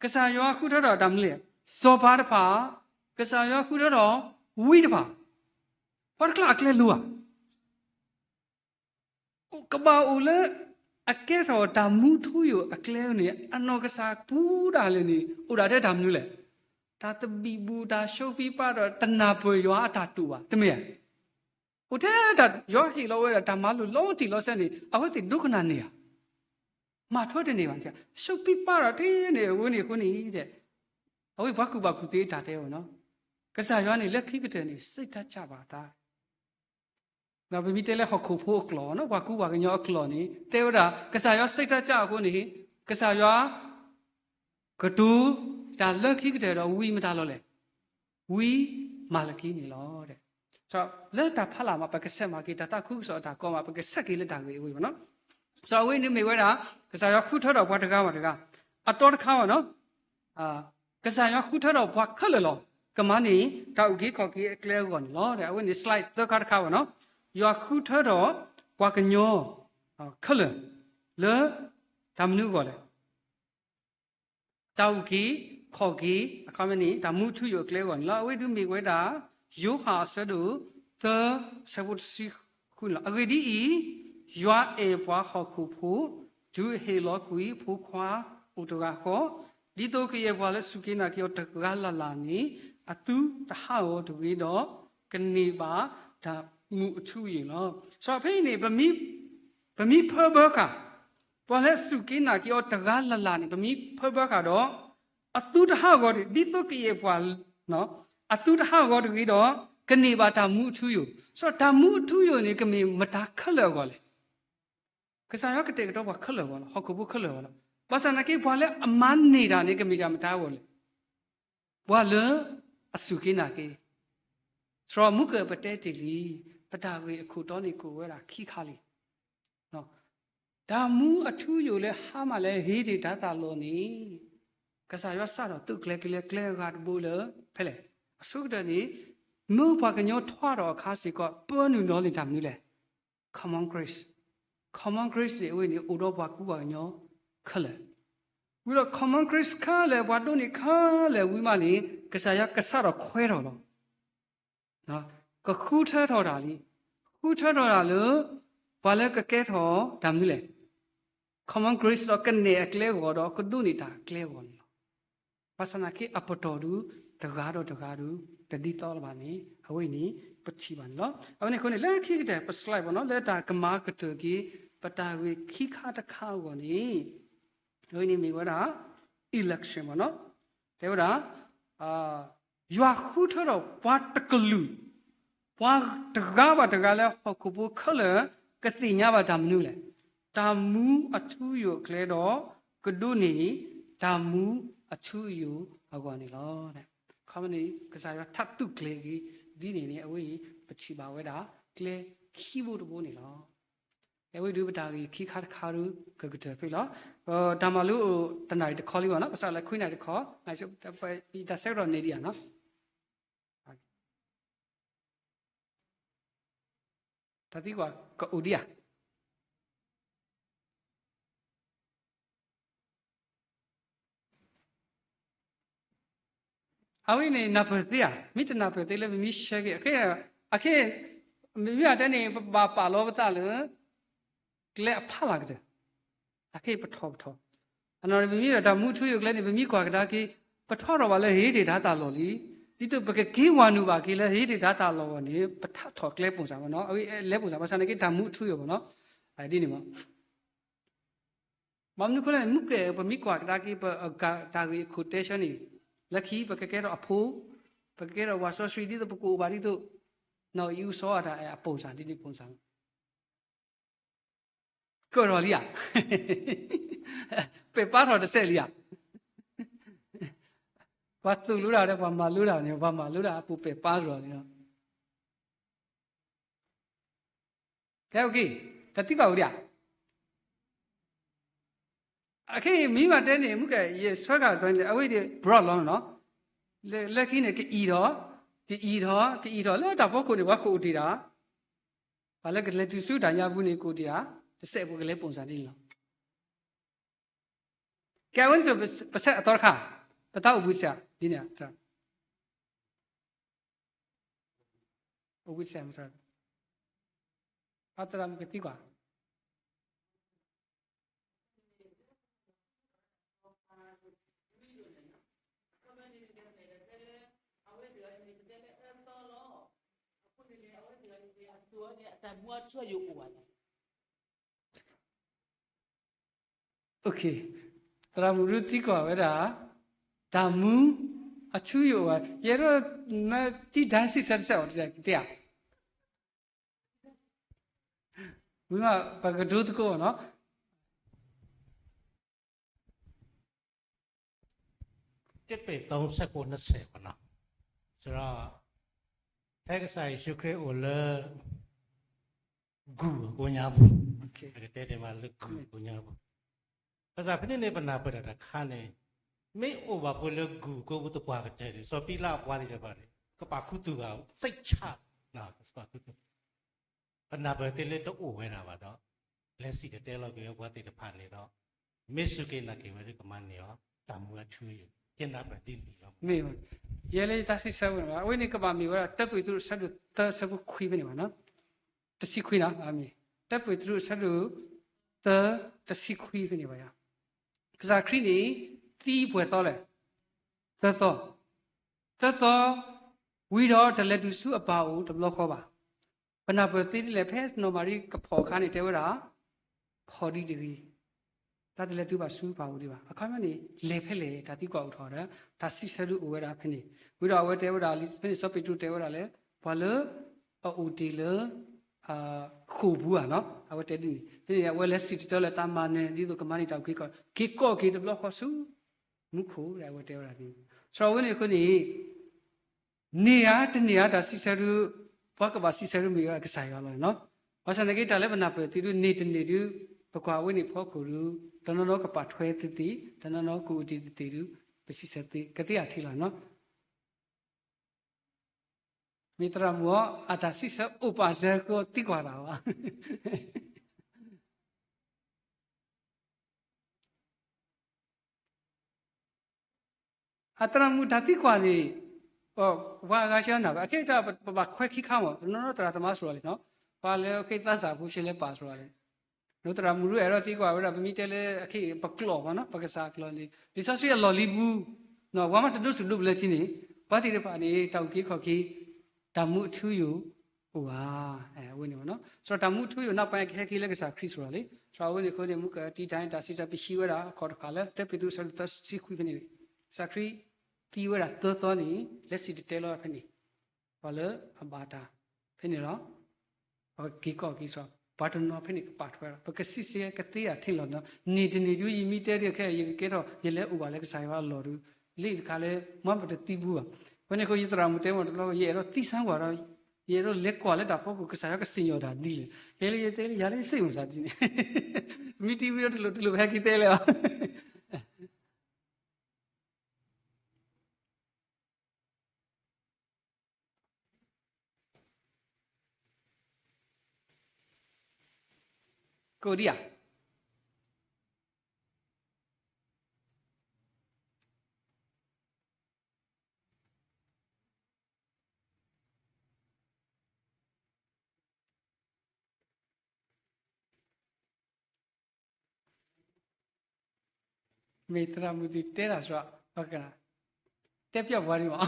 ကစၢ်ယွၤဃုထၢထီၣ်တၢ်မနုၤလဲၣ်, စီၤပၤတဖၣ်, ကစၢ်ယွၤဃုထၢထီၣ်ဝံတဖၣ်, ပှၤတကျါအကျဲလိၤဧါ. ကဘၣ်အိၣ်လၢ အကဲထီၣ်တၢ်မူထူယိာ်အကျဲန့ၣ် အနီၢ်ကစၢ်ပူၤဒၣ်လဲာ်န့ၣ် အိၣ်ဒၣ်ထဲတၢ်မနုၤလဲၣ်. တၢ်သဘံၣ်ဘုၣ် တၢ်ရှုံးပံပာ်ဒီး တနၢ်ပၢၢ်ယွၤအတၢ်တိာ်ဘၣ် တမ့ၢ်ဧါ. အိၣ်ထဲတၢ်ယွၤဟ့ၣ်လီၤဝဲဒၣ်တၢ်မၤလိာ်လီၤတံၢ်လီၤဆဲးန့ၣ် အဝဲသ့ၣ်ဒိကနၣ်န့ၢ်ဧါ. မၤထွဲတန့ၢ်ဘၣ်. ရှုံးပံပာ်ဒီးထဲန့ၣ် အဝဲန့ၣ်အဃိန့ၣ်ဒီး အဝဲပှၤကူၣ်ဘၣ်ကူၣ်သ့အတၢ်တဲဝဲနီၤ. ကစၢ်ယွၤန့ၣ် လၢခံကတၢၢ်န့ၣ် စိတ်ဓာတ်ကျပါသး ပမ့ၢ်တဲလၢဟီၣ်ခိၣ်ဖိအကျိာ်နီၤ, ပှၤကူပှၤကညီအကျိာ်န့ၣ် တဲဝဲဒၣ် ကစၢ်ယွၤစိတ်ဓာတ်ကျအဃိန့ၣ် ကစၢ်ယွၤ ကတိၤတၢ်လၢခံကတၢၢ်ဒီးဝံမတၤလီၤလဲၣ်, ဝံမၤလကံန့ၣ်လီၤ. လၢတၢ်ဖးလၢ်မး ပကဆဲးမၤက့ၤ တၢ်သးခုကစီၣ်အတၢ်ကီမး ပကဆဲးက့ၤလၢတၢ်ဂ့ၢ်အဝဲနီၤ. စီၤအဝဲန့ၣ်မ့ၢ်ဝဲဒၣ် ကစၢ်ယွၤဃုထၢထီၣ်ပှၤတဂၤဘၣ်တဂၤ အတီတခါဘၣ်နီၤ. ကစၢ်ယွၤဃုထၢထီၣ်ပှၤခဲလၢာ်လီၤ. ကမၤန့ၢ် တၢ်အုၣ်က့ၤခီၣ်က့ၤအကျဲအဂီၢ်န့ၣ်လီၤ. အဝဲန့ၣ် slide သၢခါတခါဘၣ်နီၤ. ယွၤဃုထၢထီၣ် ပှၤကညီ ခဲလၢာ် လၢ တၢ်မနုၤအဂီၢ်လဲၣ်. တၢ်အုၣ်က့ၤခီၣ်က့ၤ အခီပညီန့ၣ် တၢ်မူထူယိာ်အကျဲအဂီၢ်န့ၣ်လီၤ. အဝဲဒုးမ့ၢ်ဝဲဒၣ် ယိၤဟၣ်အဆၢဒိၣ်သၢ အဆၢဖိတဆံဃုန့ၣ်လီၤ. အဂ့ၢ်ဒ်အံၤ, ယွၤအဲၣ်ပှၤဟီၣ်ခိၣ်ဖိ တုၤအဟ့ၣ်လီၤကွံာ်အဖိခွါအိၣ်တဂၤဃီ, ဒ်သိးကယဲၢ်ပှၤလၢအစူၢ်က့ၤနာ်က့ၤအီၤတဂၤလၢ်လၢ်န့ၣ် အသုတဟးဂီၤတဂ့ၤဒီး ကန့ၢ်ဘၣ်တၢ်မူအထူအယိာ်လီၤ. စီၤဖဲအံၤန့ၣ် ပမ့ၢ်ဖၢဘၢဃာ် ပှၤလၢအစူၢ်က့ၤနာ်က့ၤအီၤတဂၤလၢ်လၢ်န့ၣ် ပမ့ၢ်ဖၢဘၢဃာ်ဒီး အသုတဟးဂီၤတဂ့ၤ ဒ်သိးကယဲၢ်ပှၤ အသုတဟးဂီၤတဂ့ၤဒီး ကန့ၢ်ဘၣ်တၢ်မူအထူအယိာ်. စီၤတၢ်မူအထူအယိာ်န့ၣ် ကမ့ၢ်မတၤခဲလၢာ်အဂီၢ်လဲၣ်. ကစၢ်ယွၤကတဲာ်ကတီၤပှၤခဲလၢာ်အဂီၢ်လီၤ. ဟီၣ်ခိၣ်ဖိခဲလၢာ်အဂီၢ်လီၤ. ဘၣ်ဆၣ်သနာ်က့ ပှၤလၢအမၤန့ၢ်တၢ်န့ၣ် ကမ့ၢ်တၢ်မတၤအဂီၢ်လဲၣ်. ပှၤလၢအစူၢ်က့ၤနာ်က့ၤ စီၤမူကၢၢ်ပတဲတ့ၢ်လံ, ပတၢ်ဂ့ၢ်အခိၣ်တီန့ၣ် ကအိၣ်ဝဲဒၣ်ခံခါလံ. တၢ်မူအထူအယိာ်လၢဟါမၢ်လၢဟ့ၣ်တ့ၢ်တၢ်သးလီၤန့ၣ် ကစၢ်ယွၤစးထီၣ်သုးကျဲၤက့ၤလၢကျဲအဂၤတဘိလၢ ဖဲလဲၣ်. အဆိကတၢၢ်န့ၣ် မ့ၢ်ပှၤကညီထွါထီၣ်အခါစ့ၢ်ကီး ပၢနုာ်လီၤလံတၢ်မနုၤလဲၣ်. Common grace, common grace န့ၣ် အဝဲန့ၣ် အိၣ်ဒီးပှၤကူပှၤကညီခဲလၢာ် ဝံၤဒီး common grace ခဲလၢာ် ပှၤဒိးန့ၢ်ခဲလၢာ်ဝံၤမးန့ၣ် ကစၢ်ယွၤကစးထီၣ်ခွဲးထီၣ်လီၤ. ကဃုထၢထီၣ်တၢ်လံ, ဃုထၢထီၣ်တၢ်လၢ ပှၤလၢကကဲထီၣ်တၢ်မနုၤလဲၣ်. common grace ဒီးကနဲၣ်အကျဲအဂီၢ်ဒီး ကဒိးန့ၢ်တၢ်အကျဲအဂီၢ်န့ၣ်လီၤ. ဘၣ်ဆၣ်သနာ်က့အပတီၢ်ဒု တဂၤဒီးတဂၤဒု တဒ်သိးလၢၤဘၣ်န့ၣ် အဝဲအံၤန့ၣ် ပထံၣ်ဘၣ်န့ၣ်လီၤ. အဝဲန့ၣ်အဃိန့ၣ် လၢခံကတၢၢ် ပ slide ဘၣ်နီၤ လၢတၢ်ကမၤကတၢၢ်က့ၤ ပတၢ်ဂ့ၢ်ခံခါတခါအဂီၢ်န့ၣ် အဝဲန့ၣ်မ့ၢ်ဝဲဒၣ် election ဘၣ်နီၤ တဲဝဲဒၣ် ယွၤဃုထၢထီၣ်ပှၤတကလုာ် ပှၤတဂၤဘၣ်တဂၤလၢဟီၣ်ခိၣ်ဖိခဲလၢာ် ကသ့ၣ်ညါဘၣ်တၢ်မနုၤလဲၣ်. တၢ်မူအထူအယိာ်အကျဲဒီး ကဒိးန့ၢ်တၢ်မူအထူအယိာ်အဂီၢ်န့ၣ်လီၤ. ခီမ့ၢ်န့ၣ် ကစၢ်ယွၤထးသုးကျဲၤက့ၤ ဒ်န့ၣ်န့ၣ် အဝဲအံၤ ပထံၣ်ဘၣ်ဝဲဒၣ် ကျဲခံဘိတဘိန့ၣ်လီၤ. အဝဲဒုးပတၢ်ဂ့ၢ်ခံခါတခါဒုး ကကတၢၢ်ဖဲလီၤ. တၢ်မၤလိအိၣ်တနၣ်ရံၣ်တခီလံဘၣ်နီၤ ပစးလၢခွံနၣ်ရံၣ်တခီ တၢ်ဆၢကတီၢ်န့ၣ်ဒံးဧါနီၤ တၢ်သံကွၢ်ကအိၣ်ဒံးဧါ. အဝဲန့ၣ်နၢ်ပၢၢ်သ့ဧါ, မ့ၢ်တနၢ်ပၢၢ်သ့လၢပမ့ၢ်ဆှၢက့ၤ အခဲ, အခဲ, မ့မ့ၢ်အတဲန့ၣ် ပဘၣ်ပာ်လီၤပသးလၢ ကျဲအဖီလာ်ကတၢၢ်, အခဲပထီၣ်ပထီၣ်, အနီၢ်န့ၣ် ပမ့ၢ်ဒီးတၢ်မူထူယိာ်ကျဲန့ၣ် ပမ့ၢ်ကွၢ်ကဒါက့ၤ ပထီၣ်ထီၣ်ဘၣ်လၢဟ့ၣ်တ့ၢ်တၢ်သးလီၢ်လံ. ဒ်သိးပကက့ၤဝၤနုာ်ဘၣ်က့ၤလၢဟ့ၣ်တ့ၢ်တၢ်သးလီၢ်အဂီၢ်န့ၣ် ပထီၣ်ကျဲ ပုံစံ ဘၣ်နီၤ. အဝဲလဲ ပုံစံ ဘၣ်ဆၣ်သနာ်က့ တၢ်မူအထူအယိာ်ဘၣ်နီၤ. ဒ်န့ၣ်မး ဘၣ်မနုၤအဃိလဲၣ်န့ၣ် မုၢ်ကဲ ပမ့ၢ်ကွၢ်ကဒါက့ၤ ပအဂၤတၢ်ဂ့ၢ်အခိၣ်တဲဆၢန့ၣ် လၢခံပကကဲထီၣ်အဖိ, ပကကဲထီၣ်ဝၤစီဆှံ ဒ်သိးပကအိၣ်ဘၣ်ဒ်သိး နီၢ်အံၣ်အူစီၤအၤဒၣ်အ ပုံစံ ဒ်န့ၣ် ပုံစံ ကၢၢ်ထီၣ်လံဧါ, ပဲာ်ပာ်ထီၣ်တစဲးလံဧါ. ပှၤသိၣ်လိတၢ်ဒီး ပှၤမၤလိတၢ်န့ၣ် ပှၤမၤလိတၢ်အပူၤပဲာ်ပာ်ထီၣ်လံလီၤ. ကဲ တၢ်သံကွၢ်အိၣ်ဒံးဧါ. အခဲအံၤ မ့ၢ်ဘၣ်တဲန့ၣ် မုၢ်ကဲ ယဆၢဂ့ၤတၢ်န့ၣ် အဝဲဒၣ် broad လီၤနီၤ. လၢခံန့ၣ် ကအံးထီၣ်, ကအံးထီၣ်, ကအံးထီၣ် လၢတၢ်ဖီခိၣ်န့ၣ် ပှၤကအိၣ်တ့ၢ်တၢ်, ပှၤလၢကလဲၤတုၤဆူတၢ်ညါပူၤန့ၣ် ကအိၣ်တ့ၢ်တၢ် တစဲးဖိကလဲ ပုံစံ ဒ်န့ၣ်လီၤ. ကဲ အဝဲန့ၣ် ပဆဲးအသီတခါ, ပသးအိၣ်ဘှံးတစဲးဒ်န့ၣ်, အိၣ်ဘှံးတစဲး, အသရၣ်မုၣ်ကသံကွၢ် သရၣ်မုၣ်ဒုးသံကွၢ်ဝဲဒၣ်, တၢ်မူအထူအယိာ်ဘၣ်, ယအဲၣ်ဒိးမၤတံၢ်တၢ်စံးဆၢတစဲးအီၤတစဲး ကသ့ဧါ. ဝံၤမး ပကဒိသကိးနီၤ. တပ့း သုံးဆယ့်ကိုး နှစ်ဆယ် ပေါ့နော်. ဆိုတော့ ဖဲကစၢ်ယ့ၣ်ၡူးခရံာ်အိၣ်လၢ ဂူၢ်အကိးညါပူၤ, ကတဲတ့ၢ်မးလၢဂူၢ်အကိးညါပူၤ, ဘၣ်ဆၣ်ဖဲန့ၣ်န့ၣ် ပနၢ်ပၢၢ်တၢ်တခါန့ၣ်, မ့ၢ်အိၣ်ဘၣ်ဖိလၢဂူၢ်ကိးပူၤသပှၢ်ကတၢၢ်န့ၣ် စီၤပံလးအပှၤသ့ၣ်တဖၣ်န့ၣ် ကပာ်ခူသူၣ်ဘၣ်, စိတ်ချ, ကပာ်ခူသူၣ် ပနၢ်ပၢၢ်သ့လၢတအိၣ်ဝဲဒၣ်ဘၣ်ဒီး လဲၤစံၣ်တဲၤတဲလီၤက့ၤဝဲပှၤသ့ၣ်တဖၣ်န့ၣ်ဒီး မ့ၢ်စူၢ်က့ၤနာ်က့ၤဝဲဒၣ်ကမၤန့ၢ်အီၤ တၢ်မူအထူအယိာ်, ယနၢ်ပၢၢ်ဒ်န့ၣ်လီၤ. မ့ၢ်, ယဲလၢယတၢ်စံးဆၢဝဲန့ၣ်ဘၣ်, အဝဲန့ၣ်ကဘၣ်မ့ၢ်ဝဲဒၣ် တၢပ့းတရူး အဆၢဒိၣ် သၢ အဆၢဖိခွံဖဲန့ၣ်ဘၣ်နီၤ, တဆံခွံနီၤ, တၢပ့းတရူး အဆၢဒိၣ် သၢ တဆံခွံဖဲန့ၣ်ဘၣ်ယၤ. ကစၢ်ခရံာ်န့ၣ် သံပှဲၤသီလဲၣ်, သၢသီ, သၢသီ, ဝံၤဒီးတလဲၤတုၤဆူအပၢ်အိၣ်တဘျီဃီဘၣ်. ပနၢ်ပၢၢ်သ့ဒ်လဲၣ်, ဖဲနီၢ်မၤရံကဖီၣ်အခါန့ၣ် တဲဝဲဒၣ် ဖီၣ်ဒံးတဂ့ၤ, တၢ်တလဲၤတုၤဘၣ်ဆူပၢ်အိၣ်ဒံးဘၣ်. အခီပညီန့ၣ် လဲၤဖဲလဲၣ် တၢ်သံကွၢ်အိၣ်ထီၣ်ဒီး တၢ်စံးဆၢဒုးအိၣ်ဝဲဒၣ်ဖဲန့ၣ်, ဝံၤဒီးအဝဲတဲဝဲဒၣ် ဖဲန့ၣ်စီၤပ့းတရူးတဲဝဲဒၣ်လၢ ပှၤလၢအအိၣ်တ့ၢ်လၢ ဃိာ်ပူၤဧါနီၤ, အဝဲတဲဒ်န့ၣ်, ဖဲန့ၣ်အဝဲလဲၤစံၣ်တဲၤတဲလီၤတၢ်မၤနၢၤ ဒ်သိးကမၤန့ၢ်တၢ်အုၣ်က့ၤခီၣ်က့ၤ, က့ၤကိးက့ၤတဘျီဃီဆူ မူခိၣ် အဝဲတဲဝဲဒၣ်န့ၣ်, စီၤအဝဲန့ၣ်အဃိန့ၣ် န့ၢ်ဧါတန့ၢ်ဧါတၢ်စံးဆၢဒုး, ပှၤကဘၣ်စံးဆၢဒုးမ့ၢ်ဝဲကစၢ်ယွၤလီၤနီၤ. ဘၣ်ဆၣ်သနာ်က့ တၢ်လၢပနၢ်ပၢၢ်သ့ဒုး န့ၢ်တန့ၢ်ဒုး, ပကွၢ်ဝဲန့ၣ်ဖီခိၣ်ဒုး, တနီၤနီၤကပာ်ထွဲသ့သ့, တနီၤနီၤကအိၣ်တ့ၢ်သ့သ့ဒုး, ပစံးဆၢကသ့ဧါထံလီၤနီၤ. မ့ၢ်သရၣ်မုၣ်အီၤ အတၢ်စံးဆၢအိၣ်ပာ်စၢၤဃီသံကွၢ်တၢ်ဘၣ် အသရၣ်မုၣ်တၢ်သံကွၢ်န့ၣ်, ပှၤအဂၤဆၢနၢ်ဘၣ်, အခဲအံၤပဘၣ်ခွဲခံခါမး, တနီၤနီၤသရၣ်သမါစှၤလီၤလံနီၤ, ပှၤလၢအဃ့သးစၢ်ဖိဆဲးလဲၤပာ်စှၤလီၤလံ, ဒီးသရၣ်မုၣ်ဒုးအဲၣ်ဒိးသံကွၢ်ဝဲဒၣ် ပမ့ၢ်တဲလၢအခဲအံၤ ပကျိာ်မးနီၤ, ပကစၢ်ကျိာ်န့ၣ် လံာ်စီဆှံအလီၢ်လံၤပူၤ, ပှၤမးတဒိးဆူၣ်ဒိးဘျၢထံန့ၣ်, ပှၤသ့ၣ်တဖၣ်န့ၣ် တၢ်အုၣ်က့ၤခီၣ်က့ၤ, တၢ်မူအထူအယိာ် အိၣ်ဧါ, အဝဲန့ၣ်မးနီၤ, စီၤတၢ်မူအထူအယိာ် နောက်ပိုင်း ကဟဲက့ၤလၢကစၢ်ခရံာ်စှၤလီၤလံ, စီၤအဝဲန့ၣ်အဃိန့ၣ် မူကတံၢ်တၢ်န့ၣ် တၢ်စံးတၢ်ပဟံးဝဲဒၣ် အခီၣ်တဃာ်လၢ တၢပ့းတရူး အဆၢဒိၣ်သၢဆံခွံဖဲန့ၣ်, ကစၢ်ခရံာ်သံဝဲဒၣ်သၢသီန့ၣ် လဲၤစံၣ်တဲၤတဲလီၤဖဲန့ၣ်, ပှၤလၢအဘၣ်တၢ်ဖဲန့ၣ်လီၤ. ပက့ၤကိးက့ၤစ့ၢ်, ပှၤတနီၤဖဲန့ၣ်ကပာ်ထွဲလီၤ, ပကစံးဆၢကသ့ဧါထံလီၤနီၤ, န့ၢ်တန့ၢ်ဒုး ယမ့ၢ်တဲဒ်ခဲအံၤ ယကကဲထီၣ် ယလဲၤအိၣ်ဘၣ်လၢကစၢ်ယွၤအလီၢ်ဒုး, လၢတခါလၢ မ့ၢ်ပတသံဘူးဘၣ်. အဃိန့ၣ်အဃိ ယသရၣ်မုၣ်တဲမးတဘျီ ယအဲၣ်ဒိးသံစၢ်ကွၢ်ဒီး ယအဲၣ်ဒိးလဲၤကွၢ်လၢတၢ်ဖီခိၣ် ကစၢ်ယွၤကစံၣ်ညီၣ်တၢ်ဒ်လဲၣ်, ယဲလၢယတဲလၢ ယၤလၢယစ့ၣ်မုၢ်ဆါဒ်န့ၣ်, မ့ၢ်သံဝံၤဒီးတလိၣ်တလိၣ်ဖဲက့ၤတဲလဲၣ်ဘၣ်. ကိးဒံဧါ. မ့ၢ်သရၣ်မုၣ်သုတဲတၢ်စှၤ, ပကနၣ်, တဲပျီပှၤဒံးမး.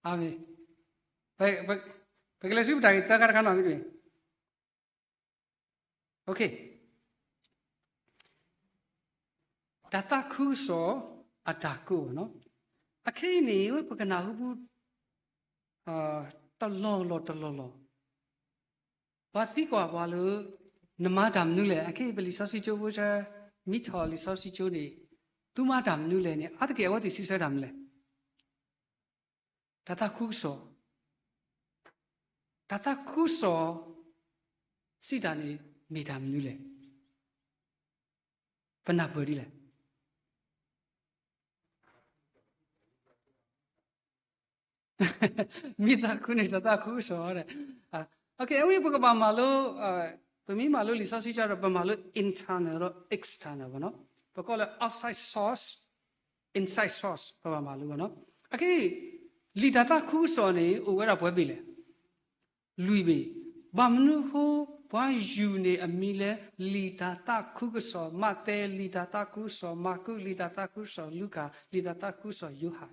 အမ့ၢ်, ပ, ပ, ပကလဲၤဆူပတၢ်ဂ့ၢ်သၢခါတခါနီၤ, မ့ၢ်တမ့ၢ်, တၢ်သးခုကစီၣ်အတၢ်ကိးနီၤ. အခဲအံၤန့ၣ် ပကနၢ်ဟူပူၤ တလီၢ်လီၢ်တလီၢ်လီၢ် ပှၤသံကွၢ်ပှၤလၢ နမၤတၢ်မနုၤလဲၣ်. အခဲအံၤပလံာ်စီဆှံကၠိဖိဆၢ မ့ၢ်ထီၣ်လံာ်စီဆှံကၠိန့ၣ် သုမၤတၢ်မနုၤလဲၣ်န့ၣ် အါတက့ၢ်အဝဲသ့ၣ်စံးဆၢတၢ်မနုၤလဲၣ်. တၢ်သးခုကစီၣ်, တၢ်သးခုကစီၣ် စံးတၢ်န့ၣ် မ့ၢ်တၢ်မနုၤလဲၣ်. ပနၢ်ပၢၢ်ဒ်လဲၣ်. မ့ၢ်သးခုန့ၣ် တၢ်သးခုကစီၣ်ဒီး, အဝဲပကဘၣ်မၤလိ, ပမ့ၢ်မၤလိလံာ်စီဆှံကၠိဒီး ပမၤလိ internal ဒီး external ဘၣ်နီၤ. ပကိးလၢ outside source, inside source ပဘၣ်မၤလိဘၣ်နီၤ. အခဲအံၤ လံာ်တၢ်သးခုကစီၣ်န့ၣ် အိၣ်ဝဲဒၣ်ပှဲၤဘ့ၣ်လဲၣ်. လွံၢ်ဘ့ၣ်. ဘၣ်မနုၤအဃိ ပှၤယူၤန့ၣ်အမံၤလၢ လံာ်တၢ်သးခုကစီၣ်မးသဲ, လံာ်တၢ်သးခုကစီၣ်မၢ်ကူး, လံာ်တၢ်သးခုကစီၣ်လူၤကၣ်, လံာ်တၢ်သးခုကစီၣ်ယိၤဟၣ်.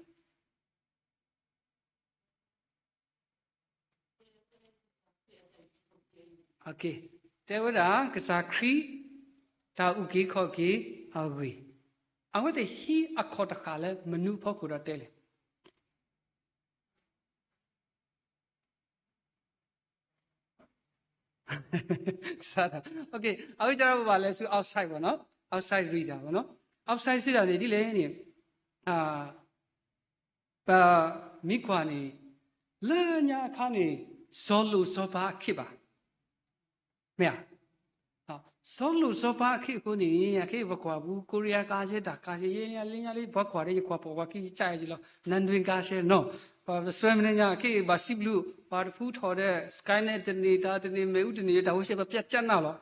တဲဝဲဒၣ် ကစၢ်ခရံာ် တၢ်အုၣ်က့ၤခီၣ်က့ၤအဂ့ၢ်, အဝဲသ့ၣ်ဟံးအခီၣ်တဃာ်လၢမနုၤအဖီခိၣ်ဒီးတဲလဲၣ်. အဝဲကဒီးပဘၣ်လဲၤဆူ outside ဘၣ်နီၤ, outside reader ဘၣ်နီၤ, outside စံးတၢ်န့ၣ်ဒ်လဲၣ်န့ၣ်, ပမ့ၢ်ကွၢ်န့ၣ် လၢညါအခါန့ၣ် စီၤလိၣ်စီၤပၤအခ့အပှၤ မ့ၢ်ဧါ. စီၤလိၣ်စီၤပၤအခ့အဃိန့ၣ် အခဲအံၤပကွၢ်ပူၤ ကိရံယါကါရှဲ တၢ်ကါရှဲ ယဲညါလၢညါလၢ ပှၤကွၢ်ဒီး ယကွၢ်ပိာ်ပှၤခံယကၠၢ်ယလီၤ နၢ်နွံကါရှဲနီၤ, ပှၤပစွဲမနုၤညါ အခဲအံၤဘၣ်စံးဘျုး ပှၤတဖုထီၣ်ဒီး Skynet တန့ၢ် တၢ်တန့ၢ် မ့ၣ်အူတန့ၢ် တၢ်ဝဲရှဲပပျၢ်ကၠၢ်နၢ်လီၤ.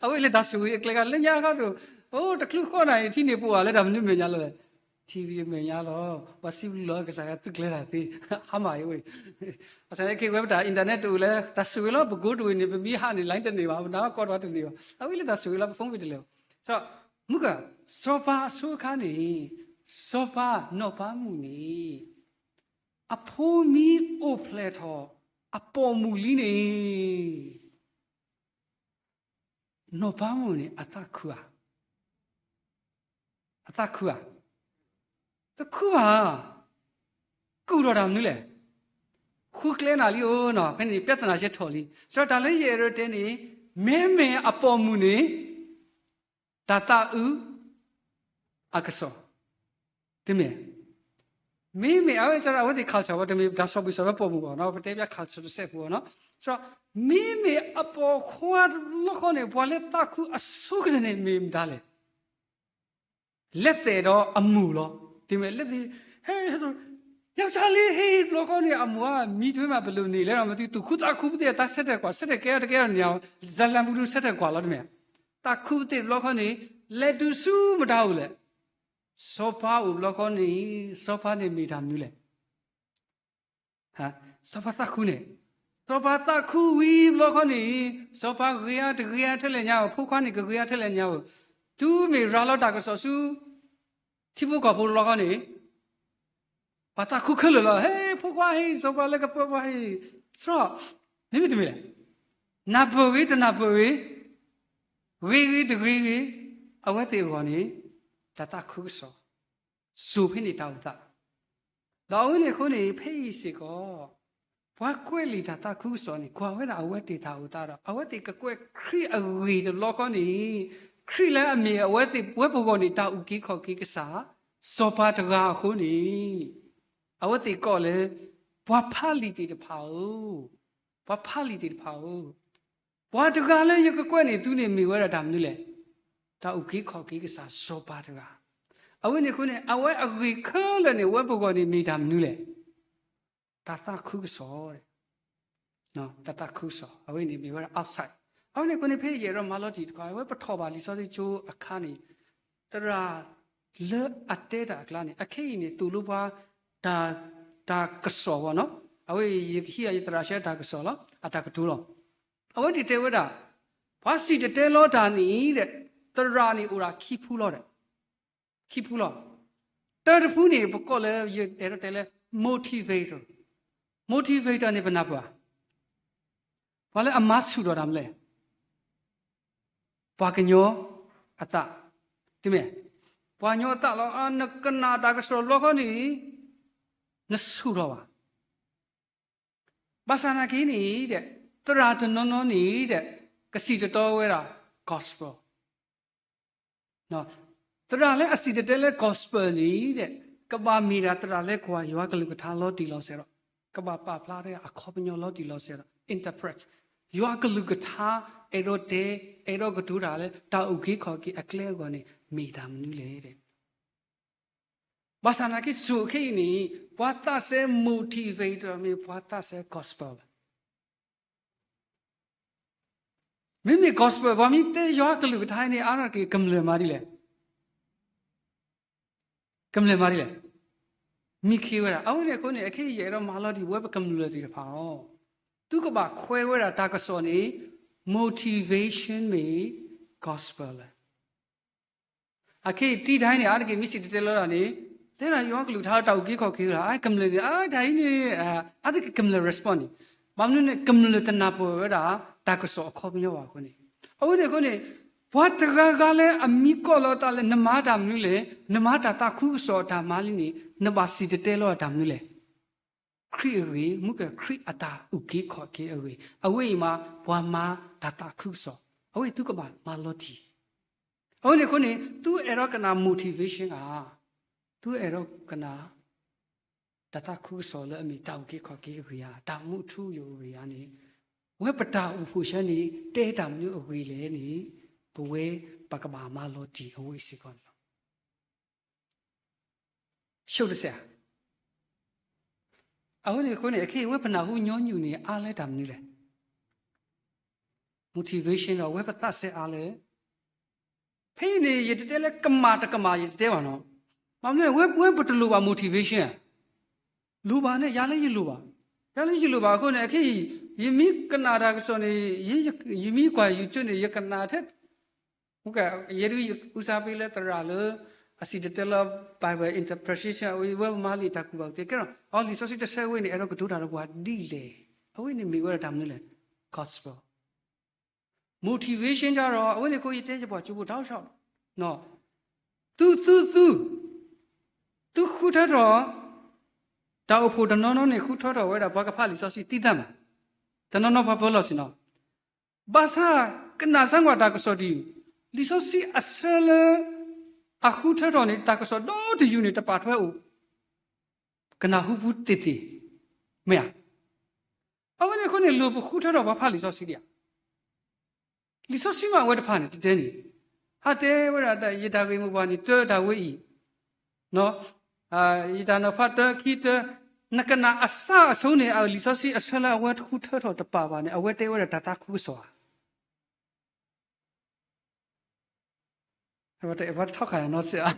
အဝဲလၢတၢ်ဆိၣ်ဂ့ၤအကျဲခါ လၢညါခါဒိၣ် အိၣ်တချုးဃီနၤအံၤ ထံန့ၣ်ပအိၣ်ဧါ လၢတၢ်မနုၤမဲာ်ညါလီၤလဲၣ်. ထံမဲာ်ညါလီၤ. ပှၤစံးဘျုးလီၤ ကစၢ်ယွၤသုကျဲၤတၢ်သ့ ဟါမၢ်အံၤဝဲ, ဘၣ်ဆၣ်န့ၣ်ခဲအံၤဝဲပတၢ် internet တအိၣ်လၢ တၢ်ဆိၣ်ဂ့ၤလီၤ ပကိးတဝ့ၢ်န့ၣ် ပမ့ၢ်ဟးန့ၣ် line တန့ၢ်ဘၣ် ပနၢ်ကီၢ်တဘၣ်တန့ၢ်ဘၣ် အဝဲလၢတၢ်ဆိၣ်ဂ့ၤလီၤ ပ phone ဝဲတလဲၤဘၣ်. စီၤ မုၢ်ကၢ် စီၤပၤအဆိအခါန့ၣ် စီၤပၤနီၢ်ပၤမုၣ်န့ၣ် အဖိမံအိၣ်ဖျဲၣ်ထီၣ် အပိာ်မုၣ်လံန့ၣ် နီၢ်ပၤမုၣ်န့ၣ် အသးခုဧါ, အသးခုဧါ, တခုဘၣ်, ကူၣ်ထီၣ်တၢ်မနုၤလဲၣ်, ဃုကျဲနၤလံဧိၤနီၤ ဖဲန့ၣ် ပြဿနာ ရှဲထီၣ်လံ. စးထီၣ်တၢ်လၢယအဲၣ်ဒိးတဲန့ၣ် မ့မ့ၢ်အပိာ်မုၣ်န့ၣ် တၢ်သးအုး အကစီၣ် တမ့ၢ်, မ့မ့ၢ်အဝဲစးထီၣ် အဝဲသ့ၣ် culture ဝဲ တမ့ၢ်တၢ်ဆီၣ်ဘံၣ်ဆီၣ်ဘၢပိာ်မုၣ်ဘၣ်နီၤ ပတဲပျၢ် culture တစဲးဖိနီၤ. စးထီၣ် မ့မ့ၢ်အပိာ်ခွါတဘျီဃီန့ၣ် ပှၤလၢသးခုအဆိကတၢၢ်န့ၣ် မ့ၢ်မတၤလဲၣ်. လဲၤသဲးဒီးအမိၢ်လီၤ. တမ့ၢ်လဲၤသဲး, ဟဲ, ဟဲ, ယောက်ျားလေးဟေး တဘျီဃီန့ၣ် အမိၢ်ဧါ မံထွဲမး ပလိာ်န့ၣ်လဲၣ် မ့ၢ်သုသူၣ်ခုသးခုပသ့ၣ် တၢ်ဆၢထၢၣ်ကွၢ် ဆၢထၢၣ်ကဲထီၣ်တကဲထီၣ်န့ၣ် ဇာတ်လမ်းပူၤဒုးဆၢထၢၣ်ကွၢ်လီၤ တမ့ၢ်. သးခုပသ့ၣ်တဘျီဃီန့ၣ် လဲၤတုၤဆူမတၤအိၣ်လဲၣ်. စီၤပၤအိၣ်တဘျီဃီန့ၣ် စီၤပၤန့ၣ်မ့ၢ်တၢ်မနုၤလဲၣ်. စီၤပၤသးခုန့ၣ်, စီၤပၤသးခုဝံၤတဘျီဃီန့ၣ် စီၤပၤဂ့ၤအါတဂ့ၤအါထဲလဲၣ်ညါဧိၤ, ဖိခွါန့ၣ်ကဂ့ၤအါထဲလဲၣ်ညါဧိၤ, တုၤမ့ၢ်ရၤလီၤတၢ်ကစီၣ်ဆူ ထံဖိကီၢ်ဖိတဘျီဃီန့ၣ် ပှၤသးခုခဲလၢာ်လီၤ. ဟဲ ဖိခွါဟ့ၣ် စီၤပၤလၢကပၢၤပှၤဟ့ၣ်, စးထီၣ် မ့မ့ၢ်တမ့ၢ်လဲၣ်, နၢ်ပၢၢ်ဂ့ၤ တနၢ်ပၢၢ်ဂ့ၤ, ဂ့ၤဂ့ၤတဂ့ၤဂ့ၤ, အဝဲသ့ၣ်အဂီၢ်န့ၣ် တၢ်သးခုကစီၣ် စိၤဖဲန့ၣ်တၢ်အိၣ်သး, ဒီးအဝဲန့ၣ်အဃိန့ၣ် ဖဲအံၤစ့ၢ်ကီး ပှၤကွဲးလံာ်တၢ်သးခုကစီၣ်န့ၣ် ကွၢ်ဝဲဒၣ်အဝဲသ့ၣ်တၢ်အိၣ်သးဒီး အဝဲသ့ၣ်ကကွဲးခရံာ်အဂ့ၢ်တဘျီဃီန့ၣ်, ခရံာ်လၢအမ့ၢ်အဝဲသ့ၣ်ဝဲပဂီၢ်န့ၣ် တၢ်အုၣ်က့ၤခီၣ်က့ၤကစၢ် စီၤပၤတဂၤအဃိန့ၣ်, အဝဲသ့ၣ်ကိးလၢ ပှၤဖးလံာ်သ့ၣ်တဖၣ်ဧၢ, ပှၤဖးလံာ်သ့ၣ်တဖၣ်ဧၢ, ပှၤတဂၤလၢယကကွဲးန့ၢ်သုန့ၣ် မ့ၢ်ဝဲဒၣ်တၢ်မနုၤလဲၣ်. တၢ်အုၣ်က့ၤခီၣ်က့ၤကစၢ်စီၤပၤတဂၤ, အဝဲန့ၣ်အဃိန့ၣ် အဝဲအဂ့ၢ်ခဲလၢာ်န့ၣ် ဝဲပဂီၢ်န့ၣ်မ့ၢ်တၢ်မနုၤလဲၣ်. တၢ်သးခုကစီၣ်, တၢ်သးခုကစီၣ် အဝဲန့ၣ်မ့ၢ်ဝဲဒၣ် outside. အဝဲန့ၣ်အဃိန့ၣ် ဖဲယအဲၣ်ဒိးမၤလီၤတံၢ်တခီ အဝဲပထီၣ်ဘၣ်လံာ်စီဆှံကၠိအခါန့ၣ်, သရၣ် လၢအတဲတၢ်အကျါန့ၣ် အခဲအံၤန့ၣ် သိၣ်လိပှၤ တၢ်, တၢ်ကစီၣ်ဘၣ်နီၤ, အဝဲယကဟံးယသရၣ်ဆှၢတၢ်ကစီၣ်လီၤ, အတၢ်ကတိၤလီၤ. အဝဲဒၣ်တဲဝဲဒၣ်, ပှၤစံၣ်တဲၤတဲလီၤတၢ်န့ၣ်ဒီး သရၣ်န့ၣ်အိၣ်ဒၣ်ခံဖုလီၤဒီး, ခံဖုလီၤ. တၢတဖုန့ၣ် ပကိးလၢယအဲၣ်ဒိးတဲလၢ motivator, motivator န့ၣ် ပနၢ်ပၢၢ်ဧါ, ပှၤလၢအမၤဆူၣ်ထီၣ်တၢ်မနုၤလဲၣ်, ပှၤကညီအသး, တမ့ၢ်, ပှၤကညီအသးလီၤ. နကနၣ်တၢ်ကစီၣ်တဘျီဃီန့ၣ် နဆူၣ်ထီၣ်ဘၣ်. ဘၣ်ဆၣ်သနာ်က့န့ၣ်ဒီး သရၣ်တနီၤနီၤန့ၣ်ဒီး ကစံၣ်တဲၤတဲဝဲဒၣ် gospel သရၣ်လၢအစံၣ်တဲၤတဲလၢ gospel န့ၣ်ဒီး ကဘၣ်မ့ၢ်ဒၣ်သရၣ်လၢကွၢ်ယွၤကလုၢ်ကထါလီၤတံၢ်လီၤဆဲးဒီး ကဘၣ်ပာ်ဖျါထီၣ်အခီပညီလီၤတံၢ်လီၤဆဲးဒီး interpret ယွၤကလုၢ်ကထါ အဲၣ်ဒိးတဲ အဲၣ်ဒိးကတိၤတၢ်လၢတၢ်အုၣ်က့ၤခီၣ်က့ၤအကျဲအဂီၢ်န့ၣ် မ့ၢ်တၢ်မနုၤလဲၣ်. ဘၣ်ဆၣ်သနာ်က့ စိၤခဲအံၤန့ၣ် ပှၤသးစဲ motivator မ့ၢ်ပှၤသးစဲ gospel ဘၣ်. မ့မ့ၢ် gospel ပှၤမ့ၢ်တဲယွၤကလုၢ်ကထါန့ၣ် အါထီၣ်က့ၤကမျၢၢ်မၤဒ်လဲၣ်, ကမျၢၢ်မၤဒ်လဲၣ်, မံခ့ဝဲဒၣ်. အဝဲန့ၣ်အဃိန့ၣ် အခဲအံၤယအဲၣ်ဒိးမၤလီၤတံၢ်ဝဲပကမျၢၢ်သ့ၣ်တဖၣ်အီၤ, သုကဘၣ်ခွဲးဝဲဒၣ်တၢ်ကစီၣ်န့ၣ် motivation မ့ၢ် gospel လၢ အခဲအံၤတံၢ်တၢ်အံၤန့ၣ် အါတက့ၢ်မ့ၢ်စံၣ်တဲၤတဲလီၤတၢ်န့ၣ် တဲဒၣ်ယွၤကလုၢ်ကထါတၢ်အုၣ်က့ၤခီၣ်က့ၤလီၤ. အကမျၢၢ်န့ၣ် အါတၢ်အံၤန့ၣ် အါတက့ၢ်ကမျၢၢ် respond န့ၣ်, ဘၣ်မနုၤန့ၣ် ကမျၢၢ်တနၢ်ပၢၢ်ဝဲဒၣ် တၢ်ကစီၣ်အခီပညီဘၣ်အဃိန့ၣ်, အဝဲန့ၣ်အဃိန့ၣ် ပှၤတဂၤဂၤလၢအမံကီၢ်လီၤတၢ်လၢနမၤတၢ်မနုၤလဲၣ်, နမၤတၢ်သးခုကစီၣ်အတၢ်မၤလံန့ၣ် နဘၣ်စံၣ်တဲၤတဲလီၤတၢ်မနုၤလဲၣ်. ခရံာ်အဂ့ၢ် မ့ၢ်ကခရံာ်အတၢ်အုၣ်က့ၤခီၣ်က့ၤအဂ့ၢ်, အဝဲအံၤမး ပှၤမၤတၢ်သးခုကစီၣ်, အဝဲသုကဘၣ်မၤလီၤတံၢ်. အဝဲန့ၣ်အဃိန့ၣ် သုအဲၣ်ဒိးကနၣ် motivation ဧါ, သုအဲၣ်ဒိးကနၣ် တၢ်သးခုကစီၣ်လၢအမ့ၢ်တၢ်အုၣ်က့ၤခီၣ်က့ၤအဂ့ၢ်ဧါ, တၢ်မူအထူအယိာ်အဂ့ၢ်ဧါန့ၣ်, ဝဲပတၢ်အိၣ်ဖှိၣ်ဆၢန့ၣ် တဲတၢ်မနုၤအဂ့ၢ်လဲၣ်န့ၣ်, ပဝဲပကဘၣ်မၤလီၤတံၢ်အဝဲအံၤစ့ၢ်ကီးန့ၣ်လီၤ. ဆိတစဲးဧါ. အဝဲန့ၣ်အဃိန့ၣ် အခဲအံၤဝဲပနၢ်ဟူညီနုၢ်န့ၣ် အါလၢတၢ်မနုၤလဲၣ်. motivation ဒီး ဝဲပသးစဲအါလၢ ဖဲအံၤန့ၣ် ယတတဲလၢကမၣ်တကမၣ် ယတတဲဘၣ်နီၤ. ဘၣ်မနုၤလဲၣ် ဝဲပတလိၣ်ဘၣ် motivation ဧါ. လိၣ်ဘၣ်န့ၣ် ယၤလၢယလိၣ်ဘၣ်, ယၤလၢယလိၣ်ဘၣ်အဃိန့ၣ် အခဲအံၤ ယမ့ၢ်ကနၣ်တၢ်ကစီၣ်န့ၣ် ယမ့ၢ်ကွၢ် YouTube န့ၣ် ယကနၣ်ထဲ ယဲဒၣ် ယဦးစားပေး လၢသရၣ်လၢ အစံၣ်တဲၤတဲလီၤ Bible interpretation အဝဲ ဝဲမၤလံာ်တၢ်ကူၣ်ဘၣ်ကူၣ်သ့ကဲထီၣ် အီၤ လံာ်စီဆှံတဆၢဝဲန့ၣ် အဲၣ်ဒိးကတိၤတၢ်ဒီးပှၤဒ်လဲၣ်. အဝဲန့ၣ်မ့ၢ်ဝဲဒၣ်တၢ်မနုၤလဲၣ်, gospel. motivation ကဒီး အဝဲန့ၣ်အဃိ ယတဲယပှၤကၠိဖိတၢ်အိၣ်ဆီ သု သု သု သုဃုထၢထီၣ် တၢ်အိၣ်ဖှိၣ်တနီၤနီၤန့ၣ် ဃုထၢထီၣ်ဝဲဒၣ် ပှၤကဖးလံာ်စီဆှံသံသးမး, တနီၤနီၤပှၤပၢၤလီၢ်ဆ့ၣ်နီၤ. ဘၣ်ဆၣ် ကနၣ်စၢ်ကွၢ်တၢ်ကစီၣ်တယုၢ်, လံာ်စီဆှံအဆၢလၢ အဃုထၢထီၣ်န့ၣ် တၢ်ကစီၣ်ဒီတယုၢ်န့ၣ် တပာ်ထွဲအိၣ် ကနၢ်ဟူပူၤသ့ၣ်သ့ၣ်, မ့ၢ်ဧါ. အဝဲန့ၣ်အဃိန့ၣ် လိၣ်ပဃုထၢထီၣ်ပှၤဖးလံာ်စီဆှံဒံးဧါ. လံာ်စီဆှံမးအဝဲတဖၣ်န့ၣ် တတဲန့ၣ်, ဟးတဲဝဲဒၣ် ယတၢ်ဂ့ၢ်မိၢ်ပှၢ်န့ၣ် တၢတၢ်ဝဲအံၤ, ယတၢ်နီၤဖးတၢခံတၢ, နကနၣ်အစၢ်အဆိန့ၣ် အလံာ်စီဆှံအဆၢလၢအဝဲတဃုထၢထီၣ်တပာ်ဘၣ်န့ၣ် အဝဲတဲဝဲဒၣ်တၢ်သးခုကစီၣ်ဧါ. အဝဲတထီၣ်ခါနီၤစ့ၢ်ဧါ, မ့ၢ်သရၣ်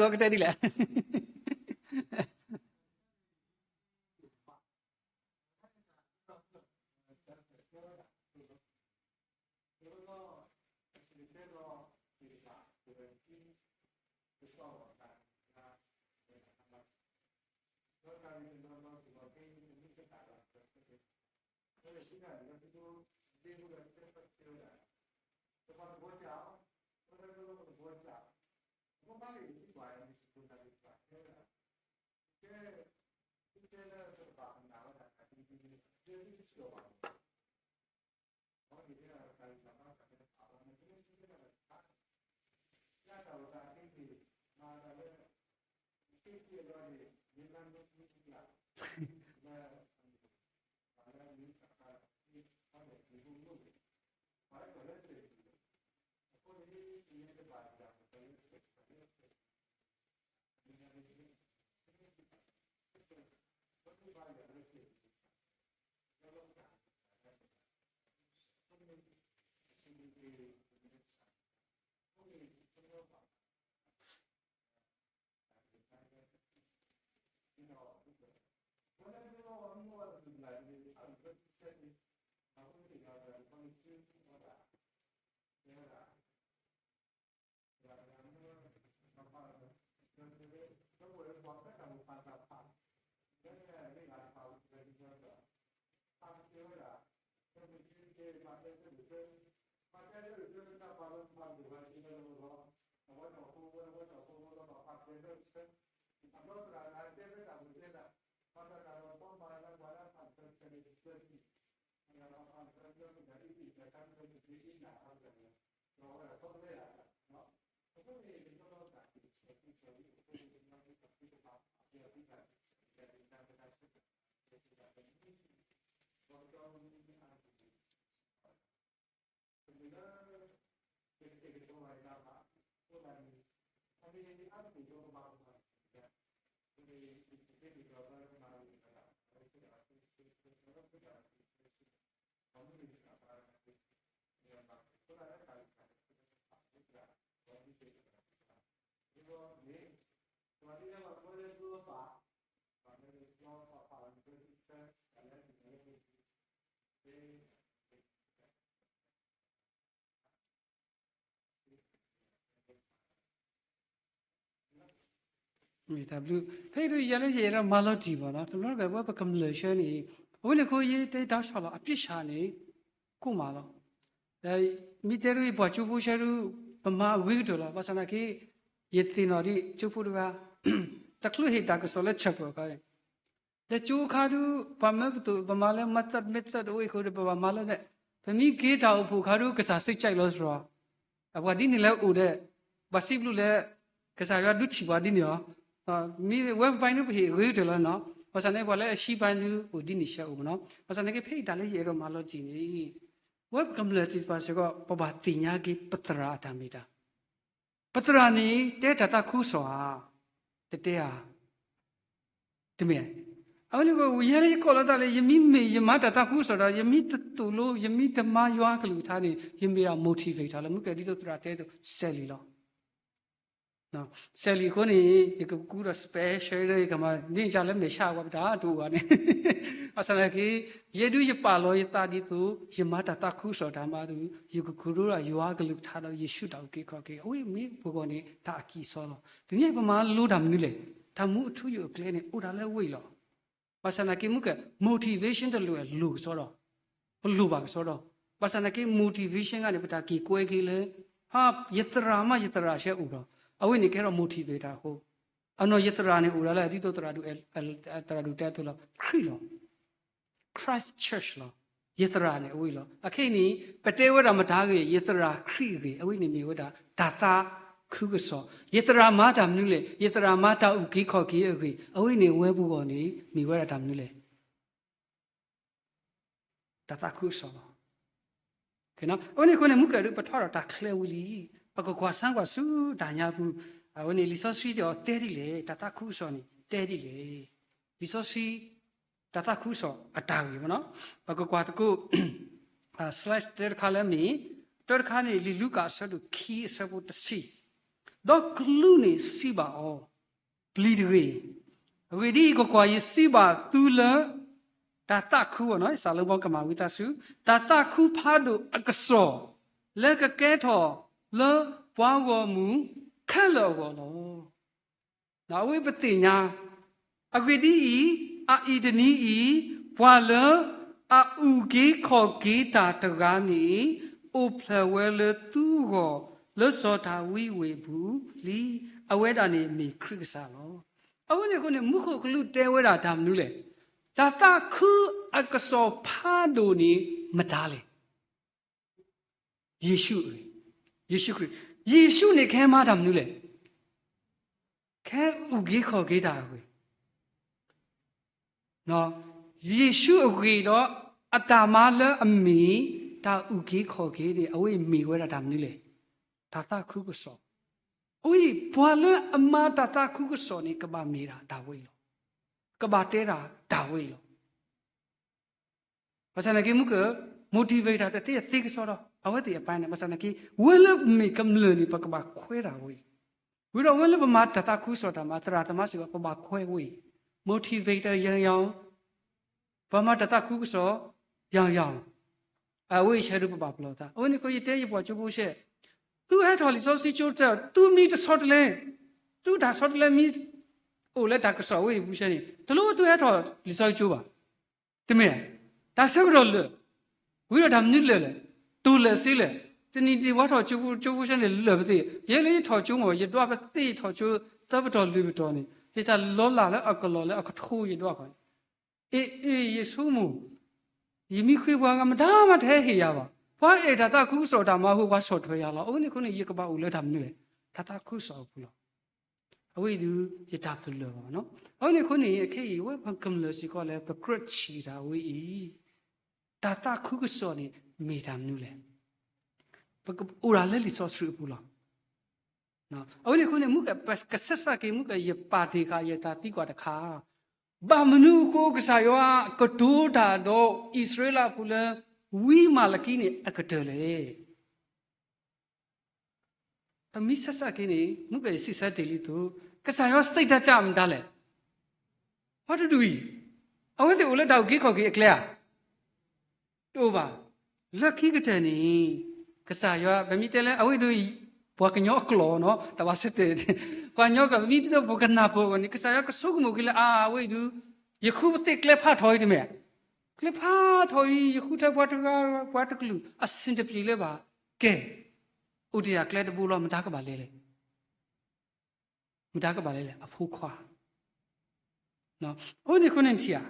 ဒိၣ်အကတဲဒ်လဲၣ်. မ့ၢ်တၢ်ဘျုး ဖဲဒုးယၤလၢယအဲၣ်ဒိးမၤလီၤတံၢ်ဘၣ်နီၤ တဘျီတခီၣ်ဝဲပကမျၢၢ်ဆၢန့ၣ် အဝဲန့ၣ်အဃိယတဲတၢ်ဆၢလီၤ အပြစ်ဆၢန့ၣ် ကိၢ်မးလီၤ. ဒီးမ့ၢ်တဲဒ်အံၤ ပှၤကၠိဖိဆၢဒုး ပမၤအဂ့ၤကတၢၢ်လီၤ. ဘၣ်ဆၣ်သနာ်က့ ယသ့ၣ်နီၣ်ဒ်ကၠိဖိတဂၤ တချုးဟ့ၣ်တၢ်ကစီၣ်လၢ shepherd အခါန့ၣ် ဒီးကၠိအခါဒုး ပှၤမၢပသိး ပမၤလၢ method method အဝဲအံၤအဃိဒီး ပဘၣ်မၤလၢန့ၣ် ပမ့ၢ်က့ၤတၢ်အိၣ်ဖှိၣ်အခါဒုး ကစၢ်စံးကၠဲးလီၤစရီ အပှၤဒ်န့ၣ်လၢအအိၣ်ဒီး ဘၣ်စံးဘျုးလၢ ကစၢ်ယွၤဒုးထံၣ်ပှၤဒ်န့ၣ်လီၤ. မ့ၢ်ဝဲပပာ်န့ၣ် ပဟ့ၣ်အဂ့ၤကတၢၢ်လီၤနီၤ. ဘၣ်ဆၣ်န့ၣ် ပှၤလၢအဟံးပှၤဒုး အိၣ်ဒ်န့ၣ်ဆၢအိၣ်မးနီၤ. ဘၣ်ဆၣ်န့ၣ်က့ ဖဲအံၤတၢ်လၢယအဲၣ်ဒိးမၤလီၤတံၢ်န့ၣ် ဝဲပကမျၢၢ်သ့ၣ်တဖၣ်စ့ၢ်ကီး ပဘၣ်သ့ၣ်ညါက့ၤပသရၣ်အတၢ်မ့ၢ်တၢ် ပသရၣ်န့ၣ် တဲတၢ်သးခုကစီၣ်ဧါ, တတဲဧါ, တမ့ၢ်. အဝဲန့ၣ်က ယဲလၢယကိးလီၤတၢ်လၢ ယမ့ၢ်မ့ၢ်ယမၤတၢ်သးခုကစီၣ်ဒီး ယမ့ၢ်တသိၣ်လိ ယမ့ၢ်တမၤယွၤကလုၢ်ကထါန့ၣ် ယမ့ၢ်ဒၣ် motivator လၢမုၢ်ကဲဒ်သိးသရၣ်တဲသိး စဲးလံာ်လီၤ. စဲးလံာ်အဃိန့ၣ် ယကကူဒီး special လၢယကမၤ န့ၢ်ယၤလၢမဲာ်ဆှးဝဲပတၢ်တအိၣ်ဘၣ်န့ၣ် ဘၣ်ဆၣ်သနာ်က့ ယဲဒုးယပာ်လီၤယသးဒ်သိး ယမၤတၢ်သးခုကစီၣ်တၢ်မၤဒုး ယကကရၢလၢယွၤကလုၢ်ကထါဒီးယ့ၣ်ၡူးတၢ်အုၣ်က့ၤခီၣ်က့ၤ အဝဲမ့ၢ်ပဂီၢ်န့ၣ် တၢ်အကံၢ်အစီလီၤ. တနံၤအံၤပမၤလိတၢ်မနုၤလဲၣ်, တၢ်မူအထူအယိာ်အကျဲန့ၣ် အိၣ်ဒၣ်လၢအဝဲအံၤလီၤ. ဘၣ်ဆၣ်သနာ်က့ မုၢ်ကဲ motivation တလိၣ်ဝဲလိၣ်ကစီဒီ, ပလိၣ်ဘၣ်ကစီဒီ, ဘၣ်ဆၣ်သနာ်က့ motivation ခါန့ၣ် ပတၢ်က့ၤကွဲက့ၤလၢ ဟါ ယသရၣ်မး ယသရၣ်ဆၢအိၣ်ဒီး အဝဲန့ၣ်ကဲထီၣ် motivator အဃိ အနီၢ်ယသရၣ်န့ၣ်အိၣ်ဒၣ်လၢ ဒ်သိးသရၣ်ဒူ သရၣ်ဒူတဲအသိးလီၤ ခရံာ်လီၤ. Christ Church လီၤ. ယသရၣ်န့ၣ်အဝဲလီၤ. အခဲအံၤန့ၣ် ပတဲဝဲဒၣ်မတၤဂ့ၤ ယသရၣ်ခရံာ်အဂ့ၤ အဝဲန့ၣ်မ့ၢ်ဝဲဒၣ် တၢ်သးခုကစီၣ်. ယသရၣ်မၤတၢ်မနုၤလဲၣ်, ယသရၣ်မၤတၢ်အုၣ်က့ၤခီၣ်က့ၤအဂ့ၢ် အဝဲန့ၣ်ဝဲပဂီၢ်န့ၣ် မ့ၢ်ဝဲဒၣ်တၢ်မနုၤလဲၣ် တၢ်သးခုကစီၣ်လီၤ. အဝဲန့ၣ်အဃိန့ၣ် မုၢ်ကဲဒုးပထီၣ်ဒီးတၢ်ချၢဝံၤလံ, ပကကွၢ်ဆၢကွၢ်ဆူတၢ်ညါပူၤ, အဝဲန့ၣ်လံာ်စီဆှံတဲအီၤတဲဒ်လဲၣ်, တၢ်သးခုကစီၣ်န့ၣ် တဲဒ်လဲၣ်. လံာ်စီဆှံ တၢ်သးခုကစီၣ်အတၢ်ဂ့ၢ်မနီၤ, ပကကွၢ်သကိး slide တၢတခါလၢအမ့ၢ်, တၢတခါန့ၣ် လံာ်လူၤကၣ်အဆၢဒိၣ်ခံအဆၢဖိတဆံ, ဒီးကလူးန့ၣ်စံးဘၣ်အီၤ, ပျံၤတဂ့ၤ. အဂ့ၢ်ဒ်အံၤ, ကွၢ်ကွၢ်, ယစံးဘၣ်သုလၢ တၢ်သးခုအီၤနီၤ, စးလၢဘီကမၤဝံသးစူၤ, တၢ်သးခုဖးဒိၣ်အကစီၣ် လၢကကဲထီၣ်လၢပှၤဂီၢ်မုၢ်ခဲလၢာ်အဂီၢ်လီၤ. အဝဲပသ့ၣ်ညါ, အဂ့ၢ်ဒ်အံၤ, အအံၤတနံၤအံၤ, ပှၤလၢအအုၣ်က့ၤခီၣ်က့ၤတၢ်တဂၤန့ၣ် အိၣ်ဖျဲၣ်ဝဲလၢသုဂီၢ်လၢစီၤဒၤဝံးဝ့ၢ်အပူၤလံ. အဝဲဒၣ်န့ၣ်မ့ၢ်ခရံာ်ကစၢ်လီၤ. အဝဲန့ၣ်အဃိန့ၣ် မူခိၣ်ကလူးတဲဝဲဒၣ်တၢ်မနုၤလဲၣ်, တၢ်သးခုအကစီၣ်ဖးဒိၣ်န့ၣ်မတၤလဲၣ်. ယ့ၣ်ၡူးအဂ့ၢ်, ယ့ၣ်ၡူးခရံာ်, ယ့ၣ်ၡူးန့ၣ်ခဲမၤတၢ်မနုၤလဲၣ်, ခဲအုၣ်က့ၤခီၣ်က့ၤတၢ်အဂ့ၢ်, ယ့ၣ်ၡူးအဂ့ၢ်ဒီး အတၢ်မၤလၢအမ့ၢ် တၢ်အုၣ်က့ၤခီၣ်က့ၤန့ၣ် အဝဲအံၤမ့ၢ်ဝဲဒၣ်တၢ်မနုၤလဲၣ်, တၢ်သးခုကစီၣ်. အဝဲအံၤ ပှၤလၢအမၤတၢ်သးခုကစီၣ်န့ၣ် ကဘၣ်မ့ၢ်ဒၣ်တၢ်ဝဲအံၤလီၤ. ကဘၣ်တဲဒၣ်တၢ်ဝဲအံၤလီၤ. ဘၣ်ဆၣ်သနာ်က့ မုၢ်ကၢ motivator တသ့အသ့ကစီဒီး အဝဲသ့ၣ်အပၢ်န့ၣ် ဘၣ်ဆၣ်သနာ်က့ ဝဲလၢမ့ၢ်ကမျၢၢ်န့ၣ် ပကဘၣ်ခွဲးတၢ်ဝဲအံၤ, ဝံၤဒီးဝဲလၢပမၤတၢ်သးခုကစီၣ်တၢ်မၤ သရၣ်သမါစ့ၢ်ကီး ပဘၣ်ခွဲးဝဲအံၤ, motivator ယၤယၤ ပှၤမၤတၢ်သးခုကစီၣ် ယၤယၤလီၤ. အဝဲအံၤဆဲဒုးပဘၣ်ပလီၢ်သး. အဝဲန့ၣ်အဃိ ယတဲယပှၤကၠိဖိရှဲ, သုဟဲထီၣ်လံာ်စီဆှံကၠိတၢ် သုမ့ၢ်တဆီတလဲ, သုတၢ်ဆီတလဲမ့ၢ်အိၣ်လၢတၢ်ကစီၣ်အဝဲအံၤပူၤရှဲန့ၣ် တလိၣ်သုဟဲထီၣ်လံာ်စီဆှံကၠိဘၣ်. တမ့ၢ်, တၢ်ဆၢကတီၢ်လၢာ်, ဝံၤဒီးတၢ်မနုၤလၢာ်လဲၣ်, တိၢ်လၢာ်စ့လဲၣ်, တနံၤတနံၤပှၤထီၣ်ကၠိဖိကၠိဖိရှဲန့ၣ်လၢာ်ပသ့ၣ်, ယဲလၢယထီၣ်ကၠိမ့ၢ် ယဒွးပသ့ၣ်ယထီၣ်ကၠိ သၢပတီၢ်လွံၢ်ပတီၢ်န့ၣ် ယတၢ်လီၤလးလၢအကလီၢ်လၢအကထိယဒွးဃီန့ၣ်, အ့ အ့ ယဆိကမိၣ် ယမ့ၢ်ဃ့ပှၤဂၤမတၤမးတဟဲဟ့ၣ်ယၤဘၣ်. ပှၤအဲၣ်တၢ်သးခုကစီၣ်တၢ်မၤအဃိ ပှၤဆီၣ်ထွဲယၤလီၤ. အဝဲန့ၣ်အဃိန့ၣ် ယကဘၣ်အိၣ်လၢတၢ်မနုၤလဲၣ်, တၢ်သးခုကစီၣ်အပူၤလီၤ. အဝဲအံၤဒုး ယတၢ်ပလၢၢ်ဘၣ်နီၤ. အဝဲန့ၣ်အဃိန့ၣ် အခဲအံၤ အဝဲပကမျၢၢ်စ့ၢ်ကီးလၢ ပကြၢးထံၣ်တၢ်အဝဲအံၤ, တၢ်သးခုကစီၣ်န့ၣ် မ့ၢ်တၢ်မနုၤလဲၣ်. ပကအိၣ်ဒၣ်လၢလံာ်စီဆှံအပူၤလီၤ. အဝဲန့ၣ်အဃိန့ၣ် မုၢ်က ပကဆဲးစးက့ၤ မုၢ်က ယပာ်တ့ၢ်ဃာ်ယတၢ်သံကွၢ်တခါ, ဘၣ်မနုၤအဃိကစၢ်ယွၤကတိၤတၢ်ဒီးအံၣ်စရ့လးဖိလၢ ဝံမၤလကံန့ၣ်အကတၢၢ်လဲၣ်. ပမ့ၢ်ဆဲးစးက့ၤန့ၣ် မုၢ်ကယစံးဆၢတ့ၢ်လံသိး ကစၢ်ယွၤစံးတၢ်ကၢ်မတၤလဲၣ်. ပှၤတဒူၣ်အံၤ အဝဲသ့ၣ်အိၣ်လၢတၢ်အုၣ်က့ၤခီၣ်က့ၤအကျဲဧါ. တအိၣ်ဘၣ်. လၢခံကတၢၢ်န့ၣ် ကစၢ်ယွၤ ပမ့ၢ်တဲလၢအဝဲဒုး ပှၤကညီအကျိာ်နီၤ တၢ်ဘၣ်ဆၢတဲာ် ပှၤကညီကျိာ် ပမ့ၢ်တဲပကနၢ်ပၢၢ်အဂီၢ်န့ၣ် ကစၢ်ယွၤကဆိကမိၣ်က့ၤလၢ အါ အဝဲဒုး ယဃုပသ့ၣ်ကျဲဖးထီၣ်အံၤတမ့ၢ် ကျဲဖးထီၣ်အံၤ ယဃုထၢပှၤတဂၤ ပှၤတကလုာ် အဆင်တပြေလၢၤဘၣ်. ကဲ အိၣ်တ့ၢ်ယၤကျဲတဘိလီၤ မတၤကဘၣ်လဲၤလဲၣ်. မတၤကဘၣ်လဲၤလဲၣ် အဖိခွါ. အဝဲန့ၣ်အဃိန့ၣ်ထံၣ်ဧါ,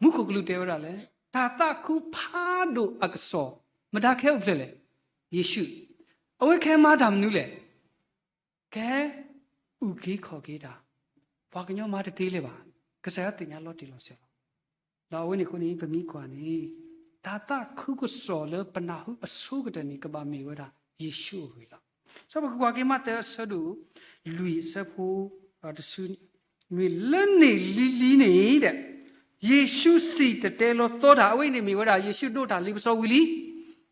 မူခိၣ်ကလူးတဲဝဲဒၣ်လဲၣ်, တၢ်သးခုဖးဒိၣ်အကစီၣ် မတၤကဟဲအိၣ်ဖျဲၣ်လဲၣ်. ယ့ၣ်ၡူး. အဝဲကဟဲမၤတၢ်မနုၤလဲၣ်. ကဟဲအုၣ်က့ၤခီၣ်က့ၤတၢ်, ပှၤကညီမၤတသ့လၢၤဘၣ်. ကစၢ်ယွၤသ့ၣ်ညါလီၤတံၢ်လီၤဆဲးလီၤ. ဒီးအဝဲန့ၣ်အဃိန့ၣ် ပမ့ၢ်ကွၢ်န့ၣ် တၢ်သးခုကစီၣ်လၢပနၢ်ဟူအဆိကတၢၢ်န့ၣ် ကဘၣ်မ့ၢ်ဝဲဒၣ်ယ့ၣ်ၡူးအဂ့ၢ်လီၤ. စီၤပကကွၢ်က့ၤမးသဲအဆၢဒိၣ်လွံၢ်အဆၢဖိ တဆံ မ့ၢ်လၢန့ၣ်လံၤလံၤန့ၣ်ဒီး ယ့ၣ်ၡူးစံၣ်တဲၤတဲလီၤသီတၢ် အဝဲအံၤန့ၣ်မ့ၢ်ဝဲဒၣ် ယ့ၣ်ၡူးဒိးတၢ်လ့ပစီဝံၤလံ.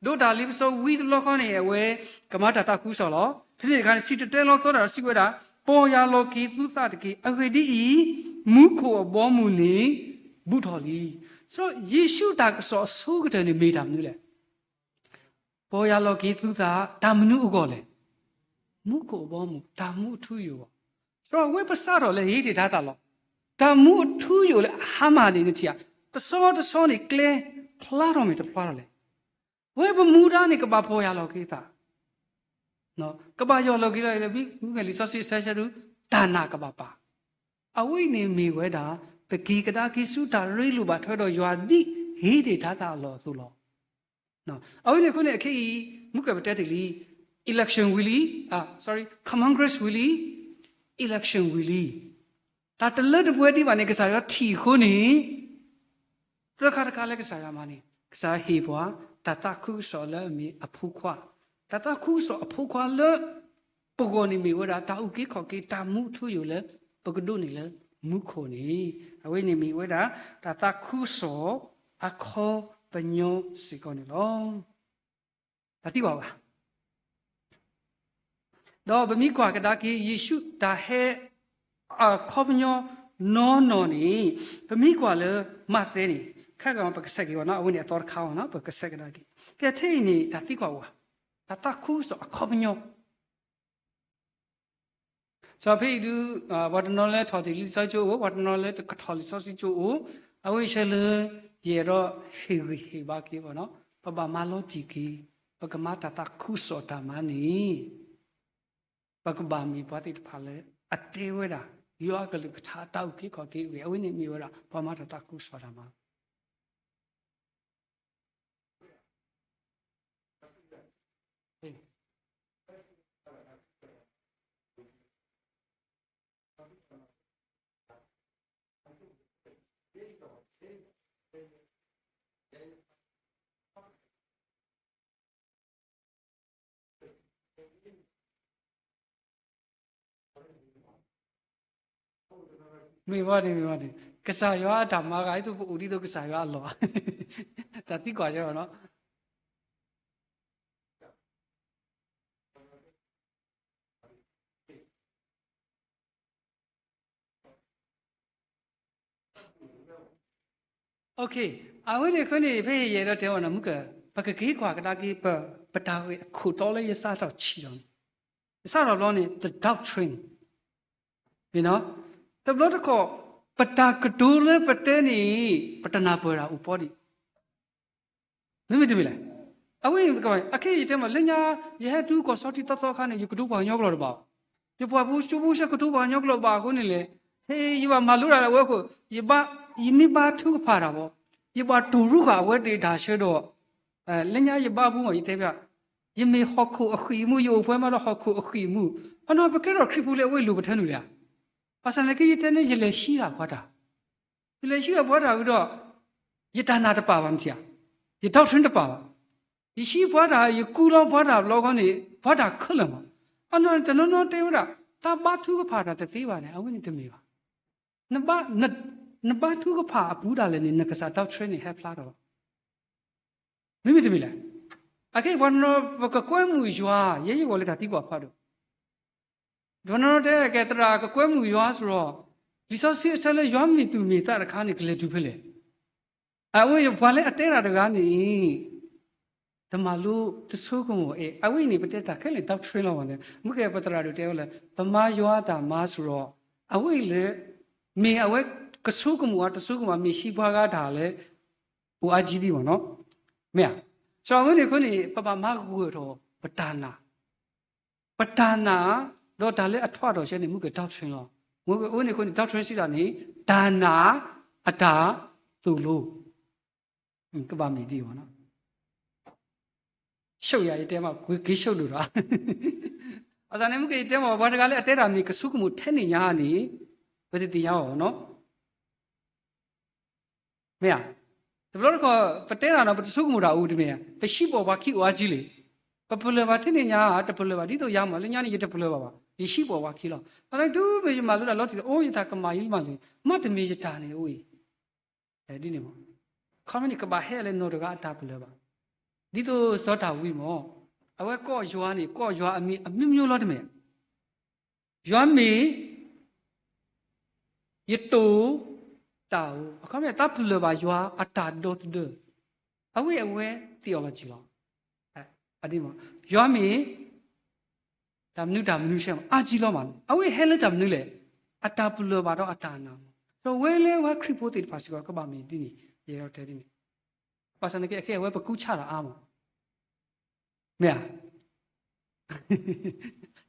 ဒိးတၢ်လ့ပစီဝံၤတဘျီဃီန့ၣ် အဝဲကမၤတၢ်သးခုကစီၣ်လီၤ. ဖဲန့ၣ်တခါန့ၣ် စံၣ်တဲၤတဲလီၤသီတၢ်ဒီးစံးဝဲဒၣ်, ပီၢ်ယၢ်လီၤက့ၤသုသးတက့ၢ်. အဂ့ၢ်ဒ်အံၤ, မူခိၣ်အဘီအမုၢ်န့ၣ် ဘူးထီၣ်လံ. စီၤယ့ၣ်ၡူးတၢ်ကစီၣ်အဆိကတၢၢ်န့ၣ်မ့ၢ်တၢ်မနုၤလဲၣ်. ပီၢ်ယၢ်လီၤက့ၤသုသး တၢ်မနုၤအဂီၢ်လဲၣ်. မူခိၣ်အဘီအမုၢ် တၢ်မူအထူအယိာ်အဂီၢ်. စီၤဝဲပစးထီၣ်လၢဟ့တ့ၢ်တၢ်သးလီၤ. တၢ်မူအထူအယိာ်လၢအဟါမၢ်န့ၣ်နထံၣ်ဧါ, တဆီတဆီန့ၣ်ကျဲဖျါထီၣ်မ့ၢ်တဖျါထီၣ်လဲၣ်. ဝဲပမူဒါန့ၣ် ကဘၣ်ပီၢ်ယၢ်လီၤက့ၤသး ကဘၣ်ယၢ်လီၤက့ၤလီၤ မ့ၢ်လံာ်စီဆှံအဆၢဆၢဒုး တၢ်နာ်ကဘၣ်ပာ်. အဝဲအံၤန့ၣ်မ့ၢ်ဝဲဒၣ် ပက့ၤကဒါက့ၤဆူတၢ်ရ့လိာ်ဘၣ်ထွဲဒီးယွၤဒ်ဟ့တ့ၢ်တၢ်သးအလီၢ်အသိးလီၤ. အဝဲန့ၣ်အဃိန့ၣ် အခဲအံၤ မုၢ်ကပတဲတ့ၢ်လံ election ဝံၤလံ, sorry, Congress ဝံၤလံ, election ဝံၤလံ. တၢ်တလၢတပှဲၤဒံးဘၣ်န့ၣ် ကစၢ်ယွၤထံၣ်အဃိန့ၣ် သၢခါတခါလၢကစၢ်ယွၤမၤန့ၣ် ကစၢ်ယွၤဟ့ၣ်ပှၤ တၢ်သးခုကစီၣ်လၢအမ့ၢ်အဖိခွါ, တၢ်သးခုကစီၣ်အဖိခွါလၢ ပဂီၢ်န့ၣ်မ့ၢ်ဝဲဒၣ် တၢ်အုၣ်က့ၤခီၣ်က့ၤတၢ်မူအထူအယိာ်လၢ ပကဒိးန့ၢ်လၢမူခိၣ်န့ၣ် အဝဲန့ၣ်မ့ၢ်ဝဲဒၣ် တၢ်သးခုကစီၣ်အခီပညီစ့ၢ်ကီးန့ၣ်လီၤ. တၢ်သံကွၢ်ဘၣ် ဒီးပမ့ၢ်ကွၢ်ကဒါက့ၤ ယ့ၣ်ၡူးတၢ်ဟဲအခီပညီနီၢ်နီၢ်န့ၣ် ပမ့ၢ်ကွၢ်လၢမးသဲန့ၣ် ခဲကပကဆဲးက့ၤဝဲနီၤ အဝဲန့ၣ်အသီတခါအီၤနီၤ ပကဆဲးကဒါက့ၤ ကဲထဲအံၤန့ၣ် တၢ်သံကွၢ်ဝဲ တၢ်သးခုကစီၣ်အခီပညီ စီၤဖဲအံၤဒုး ပှၤတနီၤလၢထီၣ်တ့ၢ်လံာ်စီဆှံကၠိအိၣ် ပှၤတနီၤလၢတကထီၣ်လံာ်စီဆှံကၠိအိၣ် အဝဲဆၢလၢ ယအဲၣ်ဒိးဟ့ၣ်ဂံၢ်ဟ့ၣ်ဘါက့ၤဘၣ်နီၤ ပဘၣ်မၤလီၤတံၢ်က့ၤ ပကမၤတၢ်သးခုကစီၣ်တၢ်မၤန့ၣ် ပကဘၣ်မ့ၢ်ပှၤသ့ၣ်တဖၣ်လၢ အတဲဝဲဒၣ် ယွၤအကလုၢ်ကထါတၢ်အုၣ်က့ၤခီၣ်က့ၤအဂ့ၢ် အဝဲန့ၣ်မ့ၢ်ဝဲဒၣ် ပှၤမၤတၢ်သးခုကစီၣ်တၢ်မၤ မ့ၢ်ဝဲန့ၣ် မ့ၢ်ဝဲန့ၣ် ကစၢ်ယွၤအတၢ်မၤဂၤ ဒ်သိးပအိၣ်ဒ်သိးကစၢ်ယွၤအလီၢ် တၢ်သံကွၢ်ယဲနီၤ အဝဲန့ၣ်အဃိန့ၣ် ဖဲယအဲၣ်ဒိးတဲအီၤန့ၣ် မုၢ်က ပကက့ၤကွၢ်ကဒါက့ၤ ပတၢ်ဂ့ၢ်အခိၣ်တီလၢယစးထီၣ်ဆံးဒီးန့ၣ်, ယစးထီၣ်ဘျီန့ၣ် the doctrine, မ့ၢ်နီၤ, တဘျီတခီၣ် ပတၢ်ကတိၤလၢပတဲန့ၣ် ပတနၢ်ပၢၢ်တၢ်အိၣ်ပီဒံး မ့မ့ၢ်တမ့ၢ်လဲၣ်. အဝဲ အခဲအံၤယတဲမး လၢညါ ယဟဲတုၤကီၢ်စီၤထံသီသီအခါန့ၣ် ယကတိၤပှၤကညီကျိာ်တဘၣ်ဘၣ်. ယပှၤဖိကၠိဖိဆၢကတိၤပှၤကညီကျိာ်ဘၣ်အဃိန့ၣ်လဲၣ်, ဟဲ ယဘၣ်မၤလိတၢ်လၢအဝဲအဃိ, ယဘၣ် ယမ့ၢ်ဘါထုကဖၣ်တၢ်ဘၣ်, ယဘၣ်တိၢ်ရူဃာ်အဝဲသ့ၣ်တၢ်ဆၢဒီး လၢညါယဘါပူၤမး ယတဲဖျါ, ယမ့ၢ်ဟီၣ်ခိၣ်အဃံၢ်အမူ ယအိၣ်ပှဲၤမးဒီးဟီၣ်ခိၣ်အဃံၢ်အမူ, အနီၢ်ပကဲထီၣ်ခရံာ်ဖိလၢအဝဲလိၣ်ပထၢနုာ်လဲၣ်ဧါ. ဘၣ်ဆၣ်သနာ်က့ ယတဲန့ၣ် ယလဲၤဟံးဂ့ၤပှၤတၢ် ယလဲၤဟံးဂ့ၤပှၤတၢ်ဝံၤဒီး ယတၢ်နာ်တပာ်ဘၣ်မ့ၢ်ဧါ, ယ doctrine တပာ်ဘၣ်. ယဟံးပှၤတၢ် ယကူလီၤပှၤတၢ်ဘျီဃီန့ၣ် ပှၤတၢ်ခဲလၢာ်မး. အနီၢ်တနီၤနီၤတဲဝဲဒၣ် တၢ်ဘါထုကဖၣ်တၢ်တသ့ဘၣ်န့ၣ် အဝဲန့ၣ်တမ့ၢ်ဘၣ်. နဘါ န နဘါထုကဖၣ်အပူၤဒၣ်လဲာ်န့ၣ် နကစၢ် doctrine န့ၣ် ဟဲဖျါထီၣ်ဘၣ် မ့မ့ၢ်တမ့ၢ်လဲၣ်. အခဲအံၤပှၤနီၤ ပကကွဲမုာ်ယွၤ ယဲယဂီၢ်လၢတၢ်သံကွၢ်ဖးဒိၣ်, ပှၤနီၤတဲကဲသရၣ်ကကွဲမုာ်ယွၤစ့ၢ်ကီး, လံာ်စီဆှံအဆၢလၢယွၤမ့ၢ်သူၣ်မ့ၢ်သးတခါန့ၣ် ကလဲၤတုၤဖဲလဲၣ်. အဝဲပှၤလၢအတဲတၢ်တဂၤန့ၣ် တမၤလိတဆိကမိၣ်အဲၣ်, အဝဲအံၤန့ၣ် ပတဲတၢ်ခဲလၢာ် doctrine လီၤဘၣ်န့ၣ် မုၢ်ကဲပသရၣ်ဒိၣ်တဲဝဲလၢ ပမၤယွၤတၢ်မၤစ့ၢ်ကီး, အဝဲအံၤလၢ မ့ၢ်အဝဲကဆိကမိၣ်အတဆိကမိၣ် မ့ၢ်ဟံးပှၤဂၤတၢ်လၢ အိၣ်အါကံဒံးမ့ၢ်နီၤ, မ့ၢ်ဧါ. စီၤအဝဲန့ၣ်အဃိန့ၣ် ပဘၣ်မၤဂၢၢ်ထီၣ်ပတၢ်နာ်, ပတၢ်နာ် ဒီးတၢ်လၢအထွးထီၣ်ဆဲန့ၣ် မုၢ်ကဲ doctrine လီၤ. မ့ၢ်အဝဲန့ၣ်အဃိန့ၣ် doctrine စံးတၢ်န့ၣ် တၢ်နာ်အတၢ်သိၣ်လိ ကဘၣ်မ့ၢ်ဒ်အံၤမ့ၢ်နီၤ. ဆိၣ်ယၤယတဲမး က့ၤဆိၣ်ဒိၣ်ဒီး အသးန့ၣ် မုၢ်ကဲယတဲမး ပှၤတဂၤလၢအတဲတၢ်မ့ၢ်ကဆိကမိၣ်ထဲန့ၣ်ညါန့ၣ် ပတသ့ၣ်ညါအီၤနီၤ မ့ၢ်ဧါ. တဘျီတခီၣ် ပတဲတၢ်နီၤ ပတဆိကမိၣ်တၢ်အိၣ်တမ့ၢ်ဧါ, ပဟံးပိာ်ပှၤခံအိၣ်အါကံလံ. ပပလၢၢ်ဘၣ်ထဲန့ၣ်ညါ တပလၢၢ်ဘၣ် ဒ်သိးယၤမ့ၢ် လၢညါန့ၣ် ယတပလၢၢ်ဘၣ်ဘၣ် ယဟံးပိာ်ပှၤခံလီၤ. အသးန့ၣ် တုၤမ့ၢ်ယမၤလိတၢ်လီၤတံၢ်လီၤ အိၣ်ယတၢ်ကမၣ်ယမၤလိ မ့တမ့ၢ်ယတၢ်န့ၣ်အိၣ်အံၤ ဒ်န့ၣ်မ့ၢ် ခီမ့ၢ်န့ၣ် ကဘၣ်ဟဲလၢနီၢ်တဂၤအတၢ်ပလၢၢ်ဘၣ်. ဒ်သိးစီၤဒၤဝံးမ့ၢ် အဝဲကိးယွၤန့ၣ် ကိးယွၤအမံၤအမျိုးမျိုးလီၤတမ့ၢ် ယွၤမ့ၢ် ယတိၢ်တၢ်ဧိၤ အခီပညီ တၢ်ပလၢၢ်ဘၣ်ယွၤအတၢ်ဒီသဒၢ အဝဲအဝဲ theology လီၤ. ယွၤမ့ၢ် တၢ်မနုၤတၢ်မနုၤဆဲးမး အါကံလီၤမးန့ၣ် အဝဲဟဲလၢတၢ်မနုၤလဲၣ် အတၢ်ပလၢၢ်ဘၣ်ဒီးအတၢ်နာ်မး. ဒီးဝဲလၢဝဲခရံာ်ဖိသ့ၣ်တဖၣ်စ့ၢ်ကီး ကဘၣ်မ့ၢ်ဒ်န့ၣ် ယအဲၣ်ဒိးတဲဒ်န့ၣ် ဘၣ်ဆၣ်န့ၣ်က့ အခဲအံၤအဝဲပကူးဆါတၢ်အါမး မ့ၢ်ဧါ.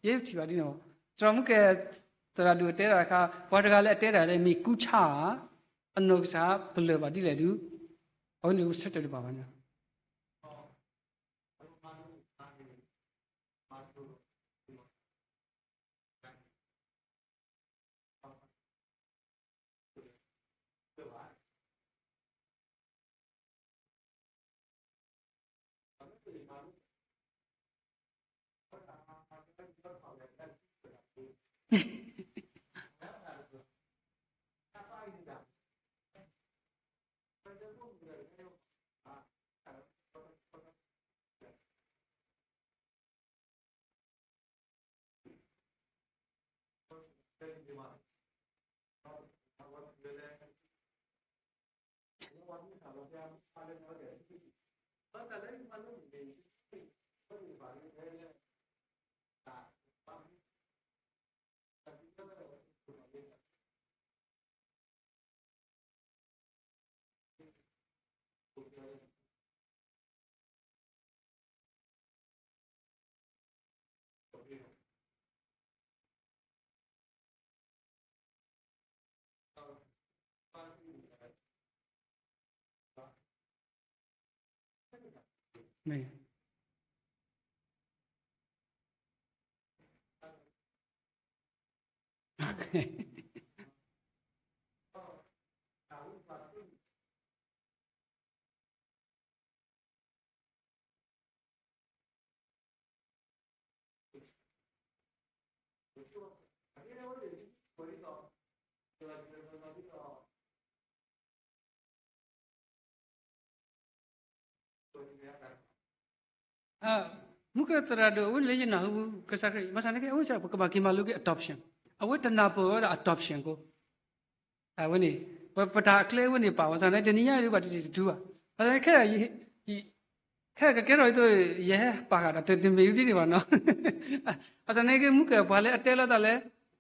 ယဲထံၣ်ဘၣ်ဒ်န့ၣ် သရၣ်မုၣ်ကဲ သရၣ်ဒိၣ်အတဲတၢ်တခါ ပှၤတဂၤလၢအတဲတၢ်လၢမ့ၢ်ကူးဆါဧါ အနီၢ်ကစၢ်ပလၢၢ်ဘၣ်ဒ်လဲၣ်ဒုး အဝဲန့ၣ်ဆၢတဲာ်တဘၣ်ဘၣ်န့ၣ် မုၢ်ကဲသရၣ်ဒိၣ် အဝဲလၢယနၢ်ဟူ ကစၢ်ခရံာ် ဘၣ်ဆၣ်န့ၣ်က့ အဝဲပကဘၣ်က့ၤမၤလိက့ၤ adoption အဝဲတနၢ်ပၢၢ်ဝဲဒၣ် adoption ကိ အဝဲန့ၣ် ပတၢ်အကျဲဝဲန့ၣ်ပာ်ဝဲစ့ၢ်န့ၣ် တနံၤညါဒ်ဘၣ်တတံၤတတုၤဘၣ်. ဘၣ်ဆၣ်န့ၣ်ခဲ ခဲကကဲထီၣ်ဒ်သိး ယဟဲပာ်ဃာ်ဒီးတမ့ၢ်ဒ်န့ၣ်ဘၣ်နီၤ. ဘၣ်ဆၣ်န့ၣ်က့ မူကၢ်ပှၤလၢအတဲလီၤတၢ်လၢ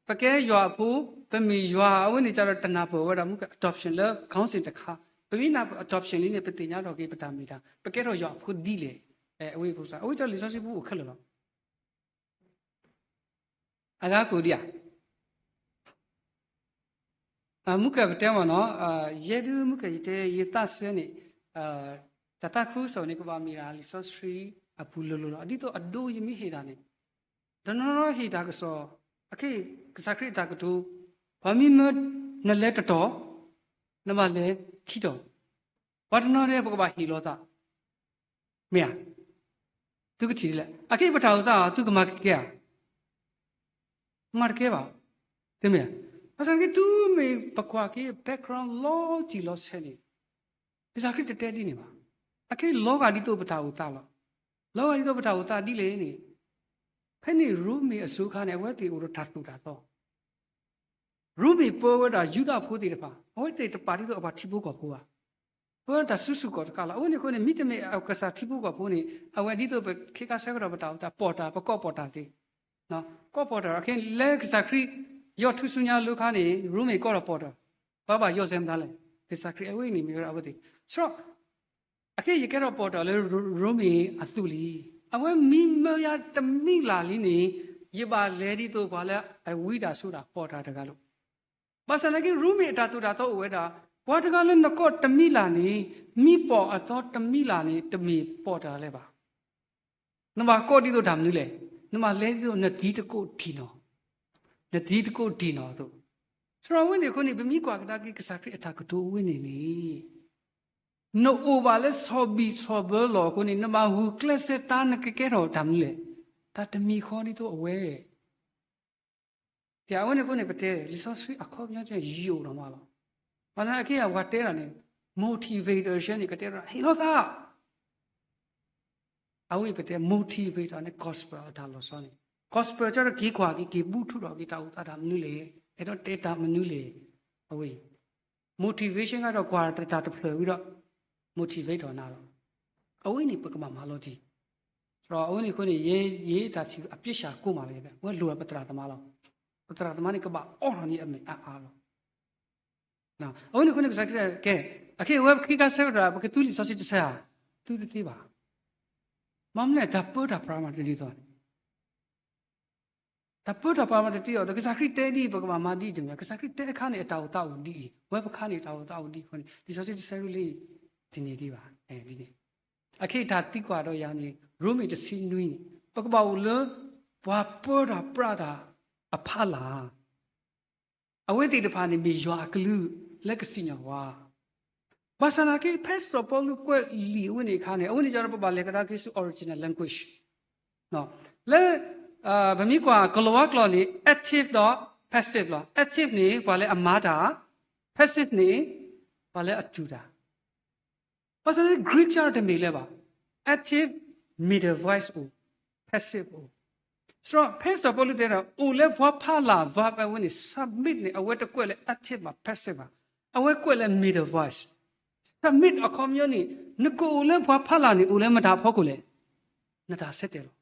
ပကဲယွၤအဖိ, ပမ့ၢ်ယွၤအဝဲန့ၣ် ကဒီးတနၢ်ပၢၢ်ဝဲဒၣ် မူကၢ် adoption လၢ council တခါ, ပမ့ၢ်နၢ်ပၢၢ် adoption လံန့ၣ် ပသ့ၣ်ညါထီၣ်က့ၤပတၢ်မ့ၢ်တၢ် ပကဲထီၣ်ယွၤအဖိဒ်လဲၣ်. အဝဲဖိစၢ် အဝဲကလံာ်စီဆှံပူအိၣ်ခဲလၢာ်လီၤ. အဂၤကိၣ်ဒံးဧါ. မူကၢ်ပတဲမ့ၢ်နီၤ, ယဲဒုးမူကၢ်ယတဲ ယသးစဲန့ၣ် တၢ်သးခုကစီၣ်န့ၣ် ကဘၣ်မ့ၢ်ဒၣ်လံာ်စီဆှံအပူၤလိၤလိၤလီၤ. ဒ်သိးအဒိယမ့ၢ်ဟ့ၣ်တၢ်န့ၣ် တနီၤနီၤဟ့ၣ်တၢ်ကစီၣ်, အခဲအံၤ ကစၢ်ခရံာ်အတၢ်ကတိၤ, ပှၤမ့ၢ်မၢနလဲၤတတီၤ, နဘၣ်လဲၤခံတီၤ, ပှၤတနီၤဒဲး ပကဘၣ်ဟ့ၣ်လီၤသး, မ့ၢ်ဧါ. သုကထံၣ်ဒ်လဲၣ်, အခဲအံၤပတၢ်အိၣ်သး သုကမၤကကဲဧါ. မၤတကဲဘၣ်, တမ့ၢ်ဧါ. ဘၣ်ဆၣ်က့ တုၤမ့ၢ်ပကွၢ်က့ၤ background လီၤတံၢ်လီၤဆဲးန့ၣ် ကစၢ်ခရံာ်တတဲဒ်န့ၣ်ဘၣ်. အခဲအံၤလီၤဂာ်ဒ်သိးပတၢ်အိၣ်သးလီၤ. လီၤဂာ်ဒ်သိးပတၢ်အိၣ်သးဒ်လဲၣ်န့ၣ်, ဖဲန့ၣ်ရိမ့ၤအစိၤအခါန့ၣ် အဝဲသ့ၣ်အိၣ်ဒီးတၢ်သိၣ်တၢ်သီ ရိမ့ၤပၢဝဲဒၣ်ယူဒၤဖိသ့ၣ်တဖၣ်, အဝဲသ့ၣ်တပာ်ဒ်သိးအပှၤထံဖိကီၢ်ဖိဘၣ်. ပၢတၢ်စုဆူၣ်ကီၢ်တကးလီၤ. အဝဲန့ၣ်အဃိန့ၣ် မ့တမ့ၢ်အကစၢ်ထံဖိကီၢ်ဖိန့ၣ် အဝဲဒ်သိးပခ့ခါဆၢကတီၢ်ပတၢ်အိၣ်သး ပီၣ်တၢ် ပကိးပီၣ်တၢ်သ့, ကိးပီၣ်တၢ် ခဲလၢကစၢ်ခရံာ် ယီၢ်ထူဆူညါလိၤခါန့ၣ် ရိမ့ၤကိးထီၣ်ပီၣ်တၢ်, ပှၤဘၣ်ယီၢ်စဲမတၤလဲၣ်, ကစၢ်ခရံာ်အဝဲအံၤန့ၣ် မ့ၢ်ဝဲဒၣ်အဝဲသ့ၣ်. စရီ အခဲအံၤယကဲထီၣ်ပီၣ်တၢ်လၢရိမ့ၤအသိးလံ, အဝဲမ့ၢ်မၢယၤတမံၤလၢ်လံန့ၣ် ယဘၣ်လဲၤဒ်သိးပှၤလၢအဝံတၢ်ဆိးတၢ်ပီၣ်တၢ်တဂၤလိၤ. ဘၣ်ဆၣ်သနာ်က့ ရိမ့ၤအတၢ်သိၣ်တၢ်သီအိၣ်ဝဲဒၣ်, ပှၤတဂၤလၢနကိးတမံၤလၢ်န့ၣ် မ့ၢ်ပီၣ်အသီတမံၤလၢ်န့ၣ် တမ့ၢ်ပီၣ်တၢ်လၢၤဘၣ်. နဘၣ်ကိးဒ်သိးတၢ်မနုၤလဲၣ်, နဘၣ်လဲၤဒ်သိးနသံတကိးတံၢ်နီၢ်, နသံတကိးတံၢ်နီၢ်အသိး. စရီဝဲန့ၣ်အဃိန့ၣ် ပမ့ၢ်ကွၢ်ကဒါက့ၤ ကစၢ်ခရံာ်အတၢ်ကတိၤဝဲန့ၣ်န့ၣ် နအိၣ်ဘၣ်လၢဆီၣ်ဘံၣ်ဆီၣ်ဘၢလီၢ်အဃိန့ၣ် နဘၣ်ဂုာ်ကျဲးစၢးတၢ် နကကဲထီၣ်တၢ်မနုၤလဲၣ်, တၢ်တမံၤဃီဒ်သိးအဝဲ. အဝဲန့ၣ်အဃိန့ၣ် ပတဲ လံာ်စီဆှံအခီပညီ ယိာ်ဒိၣ်မးလီၤ. ဘၣ်ဆၣ်သနာ်က့ အဝဲတဲဒၣ်န့ၣ် motivator ဆဲန့ၣ် ကတဲဒၣ် ဟ့ၣ်လီၤသး အဝဲအံၤပတဲ motivator န့ၣ် gospel အတၢ်လီၤဆီန့ၣ် gospel ကၢ်ဒီးက့ၤကွၢ်က့ၤ က့ၤဘူၣ်ထီၣ်ဒီးက့ၤ တၢ်အိၣ်သးတၢ်မနုၤလဲၣ်, အဲၣ်ဒိးတဲတၢ်မနုၤလဲၣ်, အဝဲအံၤ motivation ကၢ်ဒီးကွၢ်တၢ်တဖျၢၣ်ဝံၤဒီး motivate ထီၣ်နၤလီၤ. အဝဲန့ၣ်ပကဘၣ်မၤလီၤတံၢ်. ဒီးအဝဲန့ၣ်အဃိန့ၣ် ယဲယတၢ်ထံၣ်အပြစ်ရှာကိးမးလၢ ဝဲလိၣ်ဒီးပသရၣ်သမါလီၤ. ပသရၣ်သမါန့ၣ် ကဘၣ်အိးထီၣ်န့ၢ်အမဲာ်အါအါလီၤ. အဝဲန့ၣ်အဃိန့ၣ် ကစၢ်ခရံာ်တဲ အခဲအံၤဝဲပခ့ခါဆၢကတီၢ် ပကသူလံာ်စီဆှံတဆၢဧါ, သူတသ့ဘၣ်. မ့ၢ်မနုၤလဲၣ် တၢ်ပၢတၢ်ပြးမးတဒ်သိးန့ၣ် တၢ်ပၢတၢ်ပြးမးတတ့ၢ်အီၤ, ကစၢ်ခရံာ်တဲဒ်အံၤ ပကဘၣ်မၤဒ်အံၤတမံၤ, ကစၢ်ခရံာ်တဲအခါန့ၣ် အတၢ်အိၣ်သးအိၣ်ဒ်အံၤ, ဝဲပခါန့ၣ် တၢ်အိၣ်သးအိၣ်ဒ်အံၤအဃိန့ၣ် လံာ်စီဆှံတဆၢရ့လံ တန့ၢ်ဒံးဘၣ်, ဒ်န့ၣ်. အခဲအံၤတၢ်သံကွၢ်ဒီးယၤန့ၣ် ရိမ့ၤတဆံနွံန့ၣ် ပကဘၣ်အိၣ်လၢ ပှၤပၢတၢ်ပြးတၢ်အဖီလာ် အဝဲသ့ၣ်တဖၣ်န့ၣ်မ့ၢ်ယွၤအကလုၢ်လၢကစံၣ်ညီၣ်ဝဲ. ဘၣ်ဆၣ်သနာ်က့ ဖဲစီၤပီလူးကွဲးလံာ်အဝဲန့ၣ်အခါန့ၣ် အဝဲန့ၣ်ကဒီးပဘၣ်လဲၤကဒါက့ၤဆူ original language လၢ ပမ့ၢ်ကွၢ်ကလီၤဝါကျိာ်န့ၣ် active ဒီး passive လီၤ. active န့ၣ် ပှၤလၢအမၤတၢ်, passive န့ၣ် ပှၤလၢအတူၢ်တၢ် ဘၣ်ဆၣ်န့ၣ် Greek ကၢ်တမ့ၢ်လၢၤဘၣ်. active, middle voice အိၣ်, passive အိၣ်. စရီဖဲစီၤပီလူးတဲဒီး အိၣ်လၢပှၤဖီလာ် verb အဝဲန့ၣ် submit န့ၣ် အဝဲတကွဲးလၢ active ဘၣ် passive ဘၣ်. အဝဲကွဲးလၢ middle voice. submit အခီပညီန့ၣ် နကအိၣ်လၢပှၤဖီလာ်န့ၣ် အိၣ်လၢမတၤအဖီခိၣ်လဲၣ်. နတၢ်ဆၢတဲာ်လီၤ.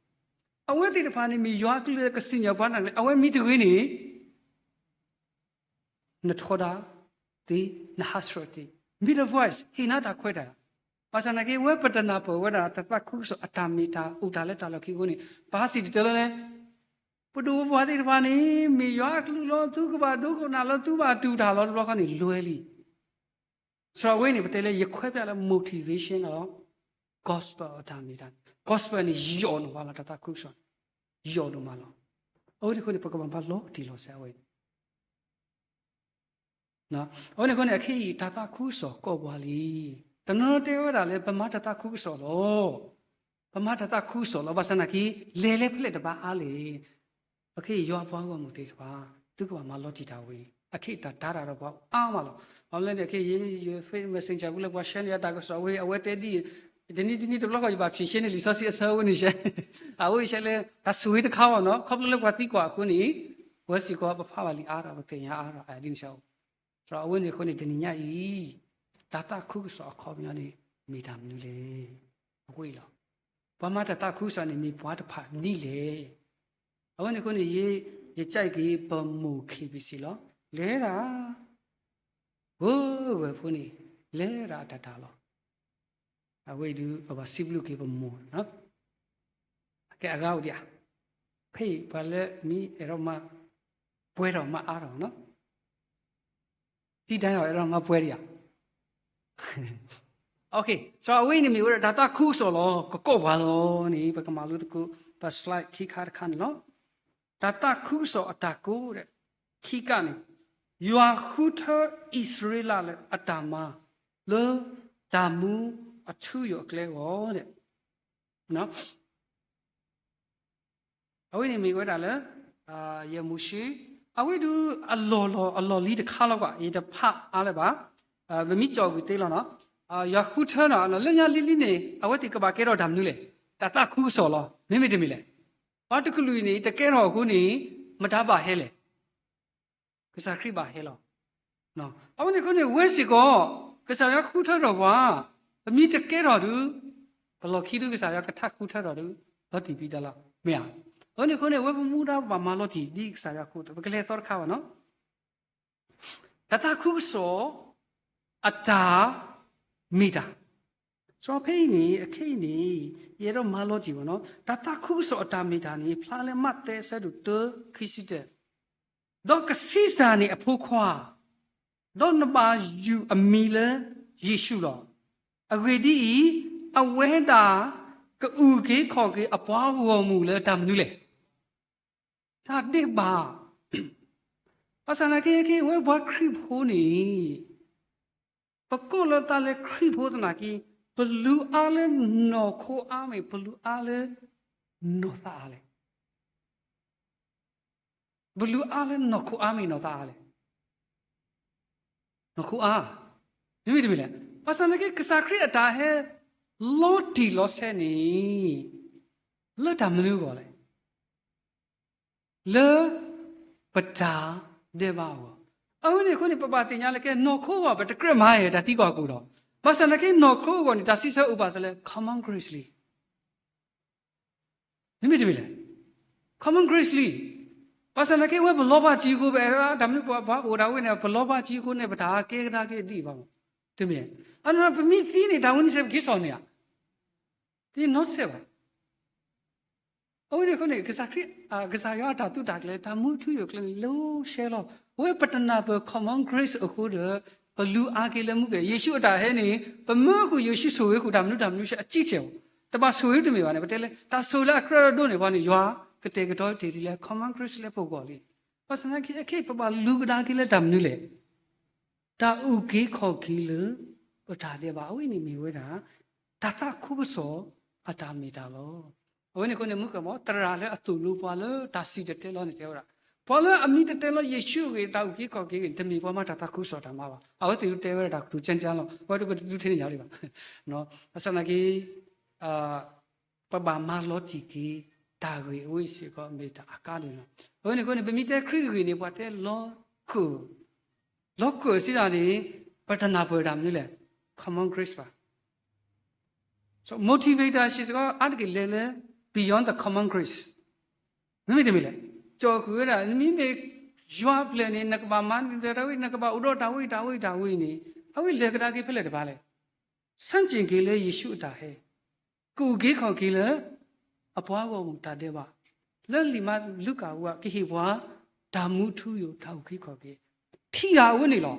အဝဲသ့ၣ်တဖၣ်န့ၣ်မ့ၢ်ယွၤအကလုၢ်လၢကစံၣ်ညီၣ်ပှၤတၢ်န့ၣ် အဝဲမ့ၢ်တဂ့ၤန့ၣ် နထီဒါသ့နဟးဆှဲးသ့ middle voice ဟ့ၣ်နၤတၢ်ခွဲးတၢ်ယာ်. ဘၣ်ဆၣ်သနာ်က့ ဝဲပတနၢ်ပၢၢ်ဝဲဒၣ်တၢ်သးခုကစီၣ်အတၢ်မ့ၢ်တၢ်အိၣ်တၢ်လၢတၢ်လီၢ်ခံအဃိန့ၣ် ပဟးစံၣ်တဲၤတဲလီၤန့ၣ် ပဒိၣ်ပပှၢ်သ့ၣ်တဖၣ်န့ၣ် မ့ၢ်ယွၤအကလုၢ်လီၤ သုကဘၣ်ဒိကနၣ်လီၤ သုဘၣ်တူၢ်တၢ်လီၤတဘျီဃီန့ၣ် လွဲလံ. စရီဝဲန့ၣ် ပတဲလၢယခွဲးပျၢ်လၢ motivation ဒီး gospel အတၢ်မ့ၢ်တၢ် gospel န့ၣ် ယိာ်ဒိၣ်မးလီၤ တၢ်သးခုကစီၣ် ယိာ်ဒိၣ်မးလီၤ. အဝဲန့ၣ်အဃိန့ၣ် ပကဘၣ်မၤလီၤတံၢ်လီၤဆဲးအဝဲ အဝဲန့ၣ်အဃိန့ၣ် အခဲအံၤတၢ်သးခုကစီၣ်ကိးပှၤလံ. တနီၤနီၤတဲဝဲဒၣ်လၢ ပမၤတၢ်သးခုကစီၣ်လီၤ. ပမၤတၢ်သးခုကစီၣ်လီၤ. ဘၣ်ဆၣ်သနာ်က့ လဲၤလၢဖဲလဲၣ်တဘၣ်အါလဲၣ်. အခဲအံၤယွၤအပှၤဂီၢ်မုၢ်သ့ၣ်တဖၣ် သုကဘၣ်မၤလီၤတံၢ်တၢ်ဝဲအံၤ အခဲအံၤတၢ်တၤတၢ်ဒီးပှၤအါမးလီၤ. ဘၣ်မနုၤလဲၣ်န့ၣ် အခဲအံၤ ယ Facebook Messenger ပူၤလၢပှၤ share န့ၢ်ယၤတၢ်ကစီၣ်ဝဲ အဝဲတဲဒ်အံၤ တနံၤတနံၤတဘျီဃီ ယဘၣ်ဖြေရှင်းန့ၢ်လံာ်စီဆှံအဆၢဝဲန့ၣ် ရှဲ အဝဲအံၤရှဲလၢ တၢ်ဆိၣ်ဂ့ၤတခါအီၤနီၤ ခီဖျိလၢပှၤသံကွၢ်အဃိန့ၣ် ပဝဲစ့ၢ်ကီးပဖးဘၣ်လံအါဒီး ပသ့ၣ်ညါအါဒီး ဒ်န့ၣ်ဆၢအိၣ် ဒီးအဝဲန့ၣ်အဃိန့ၣ် တနံၤညါအံၤ တၢ်သးခုကစီၣ်အခီပညီန့ၣ် မ့ၢ်တၢ်မနုၤလဲၣ်. အဝဲအံၤလီၤ. ပှၤမၤတၢ်သးခုကစီၣ်န့ၣ် မ့ၢ်ပှၤတဖၣ်ဒ်လဲၣ်. အဝဲန့ၣ်အဃိန့ၣ် ယ ယကဲက့ၤပမိၢ် ခ့ပစံး လီၤ. လဲၤဒၣ် ဂီၤဂီၤဖိန့ၣ် လဲၤဒၣ်အတၢ်တၢ်လီၤ. အဝဲအံၤဒုး ပဘၣ်စံးဘျုးက့ၤပမိၢ်, ကဲအဂၤအိၣ်ဒံးဧါ. ဖဲအံၤပှၤလၢမ့ၢ်အဲၣ်ဒိးမၤပှဲၤထီၣ်မၤအါထီၣ်နီၤ. တံတၢ်အဲၣ်ဒိးမၤပှဲၤဒံးဧါ. စီၤအဝဲအံၤန့ၣ်မ့ၢ်ဝဲဒၣ်တၢ်သးခုကစီၣ်လီၤ. ကကိးပှၤလီၤန့ၣ် ပကမၤလိသကိး ပ slide ခံခါတခါန့ၣ်လီၤ. တၢ်သးခုကစီၣ်အတၢ်ကိးဒီး ခံခါန့ၣ် ယွၤဃုထၢအံၣ်စရ့လးလၢအတၢ်မၤ လၢတၢ်မူအထူအယိာ်အကျဲအဂီၢ်ဒီး အဝဲန့ၣ်မ့ၢ်ဝဲဒၣ်လၢ ယဲၢ်မိၤၡ့, အဝဲဒုးအလီၢ်လီၢ်အလီၢ်လံၤတခါလီၤကွၢ် ယတဖးအါလၢၤဘၣ်. ပမ့ၢ်ကၠီၣ်ကွံာ်သ့လီၤနီၤ. ယွၤဃုထၢနီၤ လၢညါလံၤလံၤန့ၣ် အဝဲသ့ၣ်ကဘၣ်ကဲထီၣ်တၢ်မနုၤလဲၣ်. တၢ်သးခုကစီၣ်လီၤ. မ့မ့ၢ်တမ့ၢ်လဲၣ်. ပှၤတကလုာ်အံၤန့ၣ် တကဲထီၣ်အဃိန့ၣ် မတၤဘၣ်ဟဲလဲၣ်. ကစၢ်ခရံာ်ဘၣ်ဟဲလီၤ. အဝဲန့ၣ်အဃိန့ၣ် ဝဲစ့ၢ်ကီး ကစၢ်ယွၤဃုထၢထီၣ်ပှၤ ပမ့ၢ်တကဲထီၣ်ဒီး ပလီၢ်ခံဒုး ကစၢ်ယွၤကထးဃုထၢထီၣ်ဒီး လီၤတံၢ်ဖံးတၢ်လီၤ မ့ၢ်ဧါ. အဝဲန့ၣ်အဃိန့ၣ် ဝဲပမူဒါပဘၣ်မၤလီၤတံၢ်ဒ်ကစၢ်ယွၤဃုထၢ ပကလဲၤသီတခါဘၣ်နီၤ. တၢ်သးခုကစီၣ် အတၢ်မ့ၢ်တၢ် စီၤဖဲအံၤန့ၣ် အခဲအံၤန့ၣ် ယအဲၣ်ဒိးမၤလီၤတံၢ်ဘၣ်နီၤ. တၢ်သးခုကစီၣ်အတၢ်မ့ၢ်တၢ်န့ၣ် ဖျါလၢမးသဲအဆၢဒိၣ်တၢ ခံဆံတၢ ဒီးကဆံးစၢ်န့ၢ်အဖိခွါ, ဒီးနဘၣ်ယုၢ်အမံၤလၢယ့ၣ်ၡူးလီၤ. အဂ့ၢ်ဒ်အံၤ, အဝဲဒၣ်ကအုၣ်က့ၤခီၣ်က့ၤအပှၤဂီၢ်မုၢ်လၢတၢ်မနုၤလဲၣ်. တၢ်ဒဲးဘး. ဘၣ်ဆၣ်သနာ်က့ ခဲအံၤဝဲပှၤခရံာ်ဖိန့ၣ် ပကိးလီၤသးလၢခရံာ်ဖိသနာ်က့ ပလူၤအါလၢနီၢ်ခိအါမ့ၢ် ပလူၤအါလၢနီၢ်သးအါလဲၣ်. ပလူၤအါလၢနီၢ်ခိအါမ့ၢ်နီၢ်သးအါလဲၣ်. နီၢ်ခိအါ, မ့မ့ၢ်တမ့ၢ်လဲၣ်. ဘၣ်ဆၣ်သနာ်က့ ကစၢ်ခရံာ်အတၢ်ဟဲလီၤတံၢ်လီၤဆဲးန့ၣ် လၢတၢ်မနုၤအဂီၢ်လဲၣ်. လၢပတၢ်ဒဲးဘးအဂီၢ်. အဝဲန့ၣ်အဃိန့ၣ် ပဘၣ်သ့ၣ်ညါလၢကဲနီၢ်ခိအဂီၢ် ပတကြၢးမၤယဲၢ်တၢ်သံကွၢ်ကအိၣ်ဒီး, ဘၣ်ဆၣ်သနာ်က့နီၢ်ခိအဂီၢ်န့ၣ် တၢ်စံးဆၢအိၣ်ဘၣ်စၢၤလၢ common grace လံ. မ့မ့ၢ်တမ့ၢ်လဲၣ်. common grace လံ. ဘၣ်ဆၣ်သနာ်က့ ဝဲပလီၤဘၣ်စ့ၢ်ကီး ပအဲၣ်ဒိးတၢ်မနုၤ ပှၤအိၣ်ဒၣ်ဝဲန့ၣ် ပလီၤဘၣ်စ့ၢ်ကီးန့ၣ် ပတၢ်ကဲကဒါက့ၤဒ်အံၤဘၣ်မး. တမ့ၢ်. အနီၢ် ပမ့ၢ်သံန့ၣ် တၢ်ဝဲန့ၣ်စ့ၢ်ကီးပကဲစီၤန့ၣ်ဧါ. တနီၢ်စဲးဘၣ်. အဝဲန့ၣ်အဃိန့ၣ် ကစၢ်ခရံာ်, ကစၢ်ယွၤအတၢ်သုးတၢ်ကျဲၤ တၢ်မူထူယိာ်ကျဲန့ၣ် လၢဆဲးလီၤ. အဝဲပတနၢ်ပၢၢ် common grace အဃိဒီး ပလူၤအါက့ၤလၢမူကဲၣ် ယ့ၣ်ၡူးအတၢ်ဟဲန့ၣ် ပမၢဃုာ်ယ့ၣ်ၡူးဆိၣ်ဂ့ၤဃုာ်တၢ်မနုၤတၢ်မနုၤဆဲး အကံဆဲးဧိၤ, တဘၣ်ဆိၣ်ဂ့ၤတမ့ၢ်ဘၣ်န့ၣ် ပတဲလၢ တၢ်ဆိၣ်ဂ့ၤလၢအကြၢးဒိၣ်န့ၢ်ပှၤန့ၣ် ယွၤကတဲာ်ကတီၤတ့ၢ်ဒ်လဲၣ် common grace လၢပဂီၢ်လံ. ဘၣ်ဆၣ်သနာ်က့ အခဲအံၤ ပဘၣ်လူၤကဒါက့ၤလၢတၢ်မနုၤလဲၣ်. တၢ်အုၣ်က့ၤခီၣ်က့ၤလၢ ပတၢ်ဒဲးဘး အဝဲန့ၣ်မ့ၢ်ဝဲဒၣ် တၢ်သးခုကစီၣ်အတၢ်မ့ၢ်တၢ်လီၤ. အဝဲန့ၣ်အဃိန့ၣ် မူကမီၤ သရၣ်လၢအသိၣ်လိပှၤလၢတၢ်စံၣ်တဲၤတဲလီၤန့ၣ် တဲဝဲဒၣ် ပှၤလၢအမံတဲၤတဲလီၤယ့ၣ်ၡူးအဂ့ၢ် တၢ်အုၣ်က့ၤခီၣ်က့ၤအဂ့ၢ် တမ့ၢ်ပှၤမၤတၢ်သးခုကစီၣ်တၢ်မၤဘၣ်. အဝဲသ့ၣ်တဲဝဲဒၣ်တၢ်ကတိၤကၠၢ်ကၠၢ်လီၤ. အဝဲဒၣ်ပတဒုးထဲန့ၣ်ညါလံဘၣ်. ဘၣ်ဆၣ်သနာ်က့ ပဘၣ်မၤလီၤတံၢ်က့ၤ တၢ်ဂ့ၢ်အဝဲစ့ၢ်ကီးမ့ၢ်တၢ်အကါဒိၣ်လီၤ. အဝဲန့ၣ်အဃိန့ၣ် ပမ့ၢ်တဲခရံာ်အဂ့ၢ်န့ၣ် ပှၤတဲလီၤကၢၢ် လီၤကၢၢ်စံးဒၣ်န့ၣ် ပတနၢ်ပၢၢ်တၢ်မနုၤလဲၣ် common grace ဘၣ်. စီၤ motivator စ့ၢ်ကီး အါတက့ၢ်လဲၤလၢ beyond the common grace မ့မ့ၢ်တမ့ၢ်လဲၣ်. ကၠီၣ်ကွံာ်ဝဲဒၣ် နမ့မ့ၢ်ယွၤအပျဲၢ်န့ၣ် နကဘၣ်မၤတၢ်ဝဲ နကဘၣ်အိၣ်ဒီးတၢ်ဝဲအံၤတၢ်ဝဲအံၤတၢ်ဝဲအံၤန့ၣ် အဝဲလဲၤကဒါက့ၤဖဲလဲၣ်တဘၣ်လဲၣ်. ဆန့်ကျင်က့ၤလၢယ့ၣ်ၡူးအတၢ်ဟဲ ကအုၣ်က့ၤခီၣ်က့ၤလၢ အပှၤဂီၢ်မုၢ်တၢ်ဒဲးဘး လၢလံာ်မၤလူၤကၣ်အူကဟ့ၣ်ပှၤ တၢ်မူထူယိာ် တၢ်အုၣ်က့ၤခီၣ်က့ၤ ထံၣ်တၢ်အဝဲန့ၣ်လီၤ.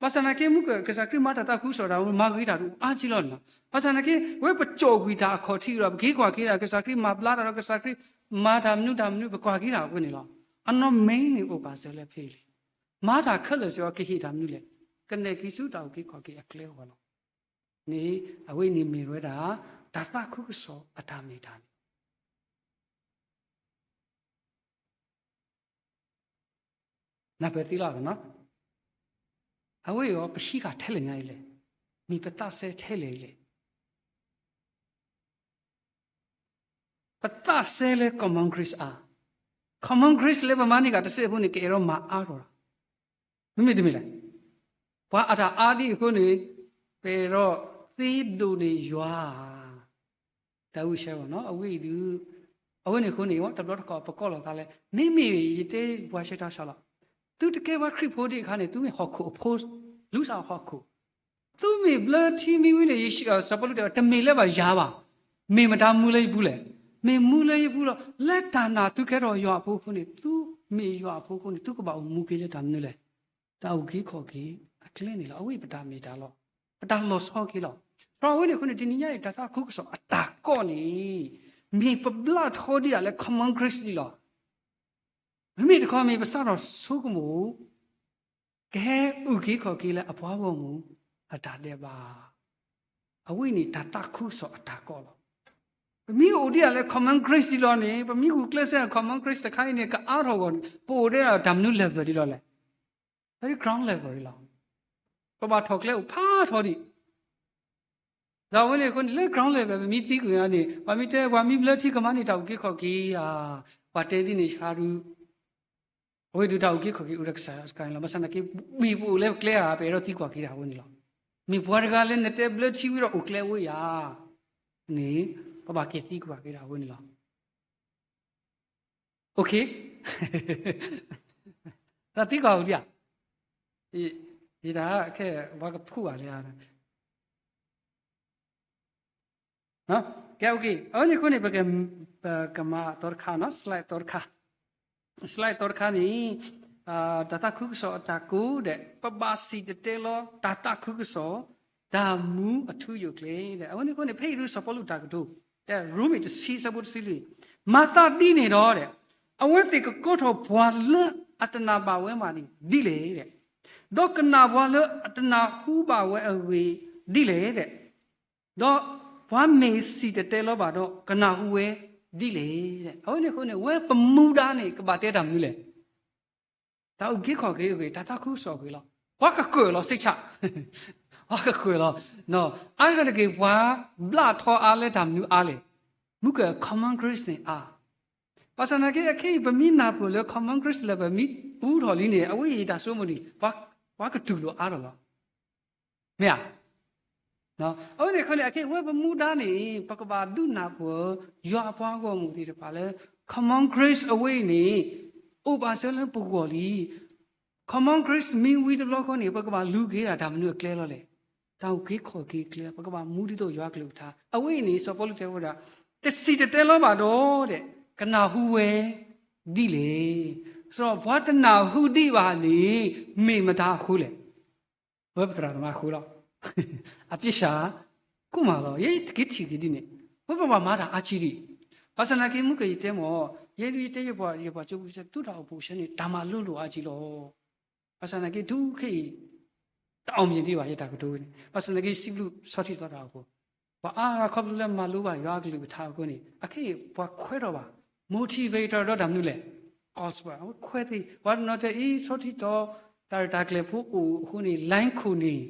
ဘၣ်ဆၣ်သနာ်က့ မူကၢၢ် ကစၢ်ခရံာ်မၤတၢ်သးခုကစီၣ်တၢ် မၤဂ့ၤတၢ်ဒိၣ်အါကံလီၤန့ၣ်လီၤ. ဘၣ်ဆၣ်သနာ်က့ ဝဲပကၠီၣ်ကွံာ်တၢ်အခီၣ်ထံးဒီး ပက့ၤကွၢ်က့ၤတၢ် ကစၢ်ခရံာ်မၤဘျါတၢ်ဒီး ကစၢ်ခရံာ်မၤတၢ်မနုၤတၢ်မနုၤ ပကွၢ်က့ၤတၢ်အဝဲန့ၣ်လီၤ. အနီၢ် main န့ၣ်အိၣ်ဘၣ်စၢၤလၢဖဲအံၤလံ. မၤတၢ်ခဲလၢာ်စ့ၢ်ကီး ကဟ့ၣ်တၢ်မနုၤလဲၣ် ကနဲၣ်က့ၤဆူတၢ်အုၣ်က့ၤခီၣ်က့ၤအကျဲအဂီၢ်လီၤ. န့ၣ် အဝဲန့ၣ်မ့ၢ်ဝဲဒၣ် တၢ်သးခုကစီၣ်အတၢ်မ့ၢ်တၢ်န့ၣ် နၢ်ပၢၢ်သ့လီၤနီၤ. အဝဲအံၤ ပဟံးဃာ်ထဲလဲၣ်ညါအံၤလဲၣ်, မ့ၢ်ပသးစဲထဲလဲၣ်အံၤလဲၣ်. ပသးစဲလၢ common grace အါ, common grace လၢပမၤန့ၢ်က့ၤတစဲးဖိန့ၣ် ကအဲၣ်ဒိးမၤအါထီၣ်တၢ် မ့မ့ၢ်တမ့ၢ်လဲၣ်. ပှၤအတၢ်အါဒ်အံၤအဃိန့ၣ်, ပအဲၣ်ဒိးသ့ဒိၣ်န့ၢ်ယွၤ တၢ်အုၣ်ဆဲးဘၣ်နီၤ, အဝဲအံၤဒုး, အဝဲန့ၣ်အဃိန့ၣ် တဘျီတခီၣ်ပကိးလီၤသးလဲၣ်, မ့မ့ၢ်ယတဲပှၤဆဲးတၢ်ဆၢလီၤ, သုတကဲပှၤခရံာ်ဖိဒ်အခါန့ၣ် သုမ့ၢ်ဟီၣ်ခိၣ်အဖိ, လူၤစၢ်ဟီၣ်ခိၣ်, သုမ့ၢ်ဘျၢထံမံဝံၤန့ၣ် စီၤပီလူးတဲဝဲ တမ့ၢ်လၢဘၣ်ယၤဘၣ်, မ့ၢ်မတၤမူလၢယပူၤလဲၣ်, မ့ၢ်မူလၢယပူၤလီၤ, လၢတၢ်နာ်သုကဲထီၣ်ယွၤအဖိအဃိန့ၣ် သုမ့ၢ်ယွၤအဖိအဃိန့ၣ် သုကဘၣ်အိၣ်မူက့ၤလၢတၢ်မနုၤလဲၣ် တၢ်အုၣ်က့ၤခီၣ်က့ၤအကျဲန့ၣ်လီၤ. အဝဲအံၤပတၢ်မ့ၢ်တၢ်လီၤ, ပတၢ်လီၤဆီက့ၤလီၤ. ဒီးအဝဲန့ၣ်အဃိန့ၣ် တနံၤညါအံၤ တၢ်သးခုကစီၣ်အတၢ်ကိးန့ၣ် မ့ၢ်ပဘျးထီဒံးဒၣ်လၢ common grace ဒံးလီၤ. မ့မ့ၢ်တခီမ့ၢ်ပစးထီၣ်ဆိကမိၣ် ကဟဲအုၣ်က့ၤခီၣ်က့ၤလၢအပှၤဂီၢ်မုၢ်အတၢ်ဒဲးဘး, အဝဲအံၤန့ၣ်တၢ်သးခုကစီၣ်အတၢ်ကိးလီၤ. ပမ့ၢ်အိၣ်ဒံးဒၣ်လၢ common grace ဒံးလီၤန့ၣ်, ပမ့ၢ်ဂုာ်ကျဲးစၢး common grace တခါအံၤန့ၣ် ကအါထီၣ်အဂီၢ်န့ၣ် ပအိၣ်ဒံးဒၣ်တၢ်မနုၤ level ဒံးလီၤလဲၣ်. ဖဲ ground level ဒံးလီၤ. ပဘၣ်ထီၣ်ကျဲအိၣ်ဖးထီဒံး ဒီးအဝဲန့ၣ်အဃိန့ၣ် လၢ ground level ပမ့ၢ်သံကွံာ်အီၤန့ၣ် ပှၤမ့ၢ်တဲ ပှၤမ့ၢ်ဘျၢထံကမၤန့ၢ်တၢ်အုၣ်က့ၤခီၣ်က့ၤဧါ, ပှၤတဲဒ်န့ၣ်ဆါဒုး, အဝဲဒုးတၢ်အုၣ်က့ၤခီၣ်က့ၤအိၣ်ဒီးကစၢ်ယွၤစခါန့ၣ်လီၤ. ဘၣ်ဆၣ်သနာ်က့ မ့ၢ်ပအိၣ်လၢပကျဲဧါ, ပအဲၣ်ဒိးသံကွၢ်က့ၤတၢ်အဝဲန့ၣ်လီၤ. မ့ၢ်ပှၤတဂၤလၢနတဲဘျၢထံဝံၤဒီးအိၣ်ကျဲဝဲဧါန့ၣ် ပဘၣ်က့ၤသံကွၢ်က့ၤတၢ်အဝဲန့ၣ်လီၤ. တၢ်သံကွၢ်အိၣ်ဒံးဧါ, ယတၢ်ခဲ ပှၤကဖှူဘၣ်လၢ ကဲ အဝဲန့ၣ်အဃိန့ၣ် ပကမၤအသီတခါနီၤ, slide အသီတခါ, slide အသီတခါန့ၣ် တၢ်သးခုကစီၣ်အတၢ်ကိးဒီး ပဘၣ်စံၣ်တဲၤတဲလီၤ တၢ်သးခုကစီၣ် တၢ်မူအထူအယိာ်အကျဲဒီး အဝဲန့ၣ်အဃိန့ၣ် ဖဲအံၤဒုးစီၤပီလူးတၢ်ကတိၤ တဲ ရိမ့ၤတဆံအဆၢဖိတဆံလွံၢ်, မၤသးဒ်န့ၣ်ဒီး အဝဲသ့ၣ်ကကိးထီၣ်ပှၤလၢအတနာ်ဘၣ်ဝဲဘၣ်န့ၣ်ဒ်လဲၣ်, ဒီးကနၣ်ပှၤလၢအတနၢ်ဟူဘၣ်ဝဲအဂ့ၢ်ဒ်လဲၣ်, ဒီးပှၤမ့ၢ်စံၣ်တဲၤတဲလီၤဘၣ်ဒီး ကနၢ်ဟူဝဲဒ်လဲၣ်. အဝဲန့ၣ်အဃိန့ၣ် ဝဲပမူဒါန့ၣ် ကဘၣ်တဲတၢ်မနုၤလဲၣ်. တၢ်အုၣ်က့ၤခီၣ်က့ၤအဂ့ၢ်, တၢ်သးခုကစီၣ်အဂ့ၢ်လီၤ. ပှၤကကွဲးလီၤစိတ်ချ, ပှၤကကွဲးလီၤ, အါတက့ၢ်ပှၤဘျးထီအါလၢတၢ်မနုၤအါလဲၣ်. မူက common grace န့ၣ်အါ, ဘၣ်ဆၣ်သနာ်က့ အခဲအံၤ ပမ့ၢ်နၢ်ပၢၢ်လၢ common grace လၢပမ့ၢ်ပူထီၣ်လံန့ၣ် အဝဲအံၤတၢ်ဆိကမိၣ်န့ၣ် ပှၤကတူၢ်လိာ်အါထီၣ်လီၤ. မ့ၢ်ဧါ. အဝဲန့ၣ်အဃိန့ၣ် အခဲအံၤ ဝဲပမူဒါန့ၣ် ပကဘၣ်ဒုးနၢ်ပၢၢ် ယွၤအပှၤဂီၢ်မုၢ်သ့ၣ်တဖၣ်လၢ common grace အဝဲအံၤန့ၣ် အိၣ်ဘၣ်စၢၤလၢပဂီၢ်လံ. common grace မ့ၢ်ဝံၤတဘျီဃီန့ၣ် ပကဘၣ်လူၤက့ၤဒၣ်တၢ်မနုၤအကျဲလီၤလဲၣ်. တၢ်အုၣ်က့ၤခီၣ်က့ၤအကျဲ, ပကဘၣ်မူဒ်သိးယွၤအကလုၢ်ကထါ. အဝဲအံၤန့ၣ် စီၤပီလူးတဲဝဲဒၣ် တစံၣ်တဲၤတဲလီၤဘၣ်ဒီး ကနၢ်ဟူဝဲဒ်လဲၣ်. စီၤပီလူး ပှၤတနၢ်ဟူဒံးဘၣ်န့ၣ် မ့ၢ်မတၤအဃိလဲၣ်. ဝဲပသရၣ်သမါအဃိလီၤ. အပြစ်ရှာ ကိးမးလီၤ. ယဲတက့ၤထံၣ်က့ၤဒ်န့ၣ်, ဝဲပဘၣ်မၤတၢ်အါကံဒံး. ဘၣ်ဆၣ်သနာ်က့ မုၢ်ကယတဲမ့ၢ်, ယဲဒုးယတဲ ယပှၤကၠိဖိဆဲး သုတၢ်အိၣ်ဖှိၣ်ဆဲးန့ၣ် တၢ်မၤလိလိာ်အါကံလီၤ. ဘၣ်ဆၣ်သနာ်က့ တုၤခဲအံၤ တၢ်အီၣ်မ့ၢ်ဒံးဘၣ် ယတၢ်ကတိၤဝဲန့ၣ်. ဘၣ်ဆၣ်သနာ်က့ စံးဘျုးဆီထံးသီတၢ်အိၣ်ဖှိၣ်, ပှၤအါဂၤခီဖျိလၢမၤလိဘၣ်ယွၤအကလုၢ်ကထါအဃိန့ၣ် အခဲအံၤ ပှၤခွဲးထီၣ်ဘၣ် motivator ဒီးတၢ်မနုၤလဲၣ်, gospel အဝဲခွဲးသ့. ပှၤတနီၤတဲအံၤ ဆီထံးသီ တၢ်ရဲၣ်တၢ်ကျဲၤဖိအိၣ်အဃိန့ၣ် line ခိၣ်န့ၣ်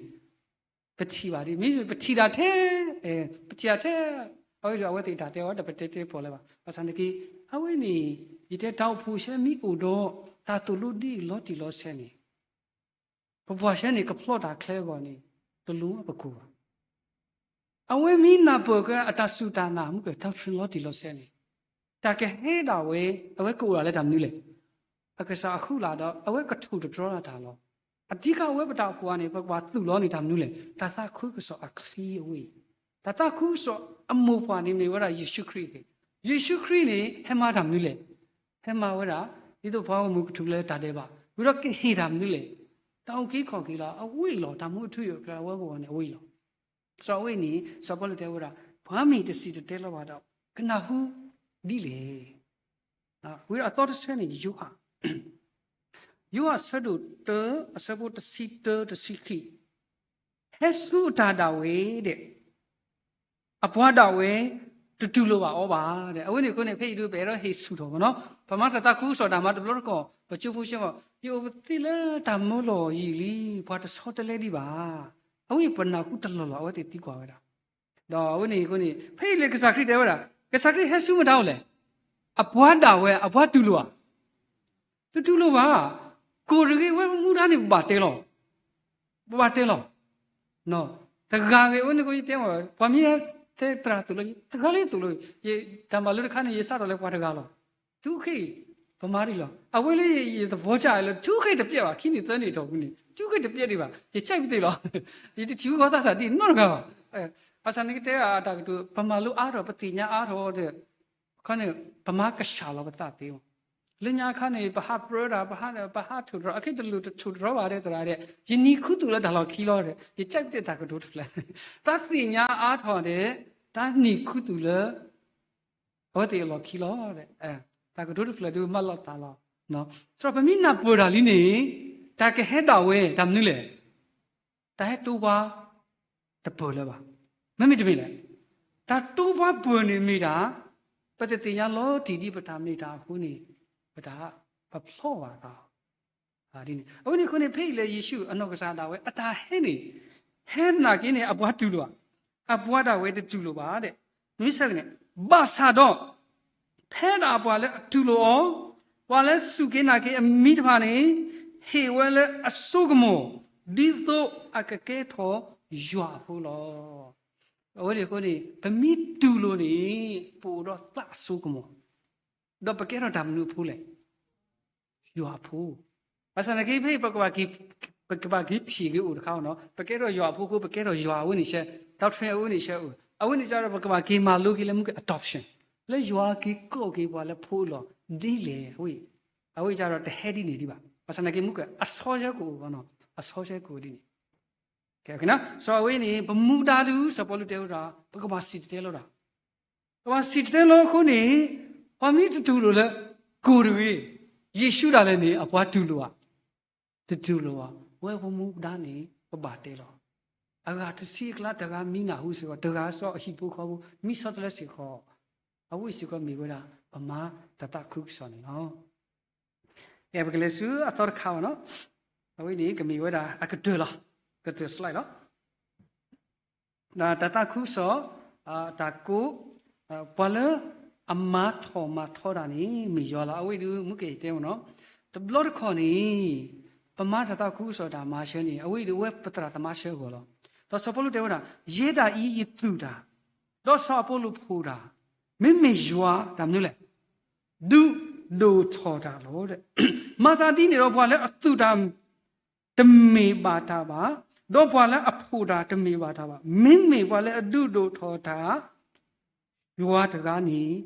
ပထံၣ်ဘၣ်ဒ် မ့မ့ၢ်ပထံၣ်တၢ်ထဲ, ပထံၣ်တၢ်ထဲ, အဝဲဒီးအဝဲသ့ၣ်တၢ်တဲအီၤဒီး ပတဲတဲပီၢ်လၢၤဘၣ်. ဘၣ်ဆၣ်သနာ်က့ အဝဲန့ၣ် ယတဲတၢ်အိၣ်ဖှိၣ်ဆဲးမ့ၢ်အိၣ်ဒီး တၢ်သိၣ်လိဒ်အံၤလီၤတံၢ်လီၤဆဲးန့ၣ် ပပှၤဆဲးန့ၣ် ကဖျီတၢ်ချ့အဂီၢ်န့ၣ် တလိၣ်ပကိၢ်ဘၣ်. အဝဲမ့ၢ်နၢ်ပၢၢ်က့ၤအတၢ်စူၢ်တၢ်နာ် မုၢ်က doctrine လီၤတံၢ်လီၤဆဲးန့ၣ် တၢ်ကဟဲဒၣ်ဝဲ အဝဲကအိၣ်ဒၣ်လၢတၢ်မနုၤလဲၣ်. အကစၢ်အဃုလာ်ဒီး အဝဲကထိၣ်သတြီတၢ်လီၤ. အဓိကဝဲပတၢ်အိၣ်ဖှိၣ်အံၤန့ၣ် ပကဘၣ်သူၣ်လီၤန့ၢ်တၢ်မနုၤလဲၣ်, တၢ်သးခုကစီၣ်အချံအဝဲအံၤ. တၢ်သးခုကစီၣ်အမိၢ်ပှၢ်န့ၣ်မ့ၢ်ဝဲဒၣ်ယ့ၣ်ၡူးခရံာ်အဂ့ၢ်. ယ့ၣ်ၡူးခရံာ်န့ၣ် ဟဲမၤတၢ်မနုၤလဲၣ်. ဟဲမၤဝဲဒၣ် ဒ်သိးပှၤဂီၢ်မုၢ်ကထူၣ်ဖျဲးလၢတၢ်ဒဲးဘး, ဝံၤဒီးကဟ့ၣ်တၢ်မနုၤလဲၣ်. တၢ်အုၣ်က့ၤခီၣ်က့ၤလီၤ. အဝဲအံၤလီၤ. တၢ်မူအထူအယိာ်အကျဲလၢအဝဲအဂီၢ်န့ၣ် အဝဲအံၤလီၤ. စီၤအဝဲအံၤန့ၣ် စီၤပီလူးတဲဝဲဒၣ် ပှၤမ့ၢ်တစံၣ်တဲၤတဲလီၤဘၣ်ဒီး ကနၢ်ဟူဒ်လဲၣ်. ဝံၤဒီးအသီတဆၢန့ၣ် ယိၤဟၣ် ယိၤဟၣ်အဆၢဒိၣ်တၢ အဆၢဖိတဆံတၢတဆံခံ, ဟဲဆူအတၢ်ဒၣ်ဝဲဒီး အပှၤဒၣ်ဝဲ တတူၢ်လိာ်ဘၣ်အီၤဘၣ်ဒီး အဝဲန့ၣ်အဃိန့ၣ် ဖဲအံၤဒုး ပအဲၣ်ဒိးဟ့ၣ်ဆူၣ်ထီၣ်မ့ၢ်နီၤ, ပမၤတၢ်သးခုကစီၣ်တၢ်မၤတဘျီတခီၣ် ပကၠိဖိဆဲးမ့ၢ် ယအိၣ်ပသ့လၢတၢ်မၢလီၢ်ယံာ်လံ, ပှၤတဆီတလဲဒံးဘၣ်. အဝဲအံၤပနၢ်ဟူတလီၢ်လီၢ် အဝဲသ့ၣ်သံကွၢ်ဝဲဒၣ် ဒီးအဝဲန့ၣ်အဃိန့ၣ် ဖဲအံၤလၢကစၢ်ခရံာ်တဲဝဲဒၣ် ကစၢ်ခရံာ်ဟဲဆူမတၤအိၣ်လဲၣ်. အပှၤဒၣ်ဝဲ အပှၤတူၢ်လိာ်ဧါ. တတူၢ်လိာ်ဘၣ်. ကိၢ်တဂ့ၤ ဝဲမူဒါန့ၣ် ပဘၣ်တဲလီၤ. ပဘၣ်တဲလီၤ. တဂၤဂ့ၤ အဝဲန့ၣ်ဃိယတဲမ့ၢ် ပှၤမ့ၢ်တဲသရၣ်သိၣ်လိ တဂၤလၢသိၣ်လိ, ယတၢ်မၤလိတခါန့ၣ် ယစးထီၣ်လၢပှၤတဂၤလီၤ. တုၤခဲအံၤ ပမၤဒ်လီၤ. အဝဲလၢယသဘောကျလၢ တုၤခဲအံၤတပျဲဘၣ်, ခံနံၣ်သၢနံၣ်အတီၢ်ပူၤန့ၣ် တုၤခဲအံၤတပျဲဒံးဘၣ်, ယကဲပသ့ၣ်လီၤ. ယတထံၣ်ဃီသးစၢ်ဒ်နီတဂၤဘၣ်. ဘၣ်ဆၣ်န့ၣ် ကတဲအတၢ်ကတိၤ ပမၤလိအါထီၣ် ပသ့ၣ်ညါအါထီၣ်ဒီး ခီန့ၣ် ပမၤကဆှၣ်လီၤပသးသ့မး. လၢညါအခါန့ၣ် ပဟးပြၢတၢ် ပဟး ပဟးထိၣ်တြီၤ အခဲတလိၣ်တထိၣ်တြီၤဘၣ်ဒီးသရၣ်ဒီး ယနံၤခူသူၣ်လၢတၢ်လီၢ်ခံလီၤဒီး ယကဲပသ့ၣ်တၢ်ကတိၤတဖျၢၣ်, တၢ်သ့ၣ်ညါအါထီၣ်ဒီး တၢ်နံၤခူသူၣ်လၢ အဝဲသ့ၣ်အလီၢ်ခံလီၤဒီး တၢ်ကတိၤတဖျၢၣ်ဒုးမၤလိာ်သးလီၤ. စးပမ့ၢ်နၢ်ပၢၢ်တၢ်လံန့ၣ် တၢ်ကဟဲဒၣ်ဝဲ တၢ်မနုၤလဲၣ်. တၢ်ဟဲတိပှၤတပၢၢ်လၢၤဘၣ်. မ့မ့ၢ်တမ့ၢ်လဲၣ်. တၢ်တိပှၤပၢၢ်န့ၣ်မ့ၢ်တၢ် ပတသ့ၣ်ညါလီၤတံၢ်ဒ်ပတၢ်မ့ၢ်တၢ်အဃိန့ၣ် ပတၢ်ပဖျီဘၣ်သး ဒ်န့ၣ်. အဝဲန့ၣ်အဃိန့ၣ် ဖဲအံၤလၢယ့ၣ်ၡူးအနီၢ်ကစၢ်ဒၣ်ဝဲ အတၢ်ဟဲန့ၣ် ဟဲနာ်က့န့ၣ် အပှၤတူၢ်လိာ်ဧါ, အပှၤဒၣ်ဝဲတတူၢ်လိာ်ဘၣ်ဒီး မ့ၢ်ဆၢက့ၤန့ၣ် ဘၣ်ဆၣ်ဒီး ဖဲဒၣ်အပှၤလၢအတူၢ်လိာ်အီၤ, ပှၤလၢစူၢ်က့ၤနာ်က့ၤအမံၤတဖၣ်န့ၣ် ဟ့ၣ်ဝဲလၢအစိကမီၤ, ဒ်သိးအကကဲထီၣ်ယွၤအဖိလီၤ. အဝဲန့ၣ်အဃိန့ၣ် ပမ့ၢ်တူၢ်လိာ်န့ၣ် ပအိၣ်ဒီးသးအစိကမီၤ, ဒီးပကဲထီၣ်တၢ်မနုၤအဖိလဲၣ်. ယွၤအဖိ. ဘၣ်ဆၣ်သနာ်က့ ဖဲအံၤ ပကဘၣ်က့ၤ ပကဘၣ်က့ၤဖံးက့ၤအိၣ်တခါနီၤ, ပကဲထီၣ်ယွၤအဖိအဃိ ပကဲထီၣ်ယွၤအဝဲန့ၣ်ရှဲ, doctrine အဝဲန့ၣ်ရှဲအိၣ်, အဝဲန့ၣ်ကဒီး ပကဘၣ်က့ၤမၤလိက့ၤလၢမူကဲ adoption, လၢယွၤက့ၤကိးက့ၤပှၤလၢဖိအလီၢ် ဒ်လဲၣ်, အဝဲ အဝဲကဒီးတဟဲဒ်န့ၣ်ဒံးဘၣ်. ဘၣ်ဆၣ်သနာ်က့ မူကဲ အဆီဆၢကအိၣ်နီၤ, အဆီဆၢကအိၣ်ဒ်န့ၣ်. ကဲ, စီၤအဝဲန့ၣ် ပမူဒါဒုး စီၤပီလူးတဲဝဲဒၣ် ပကဘၣ်စံၣ်တဲၤတဲလီၤတၢ် ပဘၣ်စံၣ်တဲၤတဲလီၤအဃိန့ၣ်, ပှၤမ့ၢ်တတူၢ်လိာ်လၢ ကိၣ်တဂ့ၤ, ယ့ၣ်ၡူးဒၣ်လဲာ်န့ၣ် အပှၤတူၢ်လိာ်ဧါ, တတူၢ်လိာ်ဘၣ်. ဝဲပမူဒါန့ၣ် ပဘၣ်တဲလီၤ. အဂၤတဆံအကျါ တဂၤမံနၢ်ဟူစ့ၢ်ကီး, တဂၤစီၤအဟံၣ်ဖိဃီဖိ မံဆီတလဲစ့ၢ်ကီး, အဝဲစ့ၢ်ကီးမ့ၢ်ဝဲဒၣ် ပမၤတၢ်သးခုကစီၣ်န့ၣ်လီၤ. အဲ ပကလဲၤဆူအသီတခါဘၣ်နီၤ, အဝဲန့ၣ်ကမ့ၢ်ဝဲဒၣ်အကတၢၢ်လီၤ, ကတၢၢ် slide လီၤ. တၢ်သးခုကစီၣ် တၢ်ကိး ပှၤလၢအမၤထီၣ်မၤထီတၢ်န့ၣ် မ့ၢ်ယွၤလီၤ. အဝဲဒုး မူကဲအံၤတဲမ့ၢ်နီၤ, တဘျီတခီၣ်န့ၣ် ပမၤတၢ်သးခုကစီၣ်တၢ်မၤဆၢန့ၣ် အဝဲဒုးဝဲပသရၣ်သမါဆၢအဂီၢ်လီၤ. ဒီးစီၤပီလူးတဲဝဲဒၣ် ယဲဒၣ်အံၤယသူၣ်တၢ်, ဒီးစီၤအပီလူးဖိးတၢ်, မ့မ့ၢ်ယွၤတၢ်မနုၤလဲၣ် ဒုးဒိၣ်ထီၣ်တၢ်လီၤ. မၤသးဒ်န့ၣ်ဒီး ပှၤလၢအသူၣ်တၢ် တမ့ၢ်ဘၣ်တၢ်ဘၣ်, ဒီးပှၤလၢအဖိးတၢ်တမ့ၢ်ဘၣ်တၢ်ဘၣ်. မ့မ့ၢ်ပှၤလၢအဒုးဒိၣ်ထီၣ်တၢ် ယွၤတဂၤန့ၣ်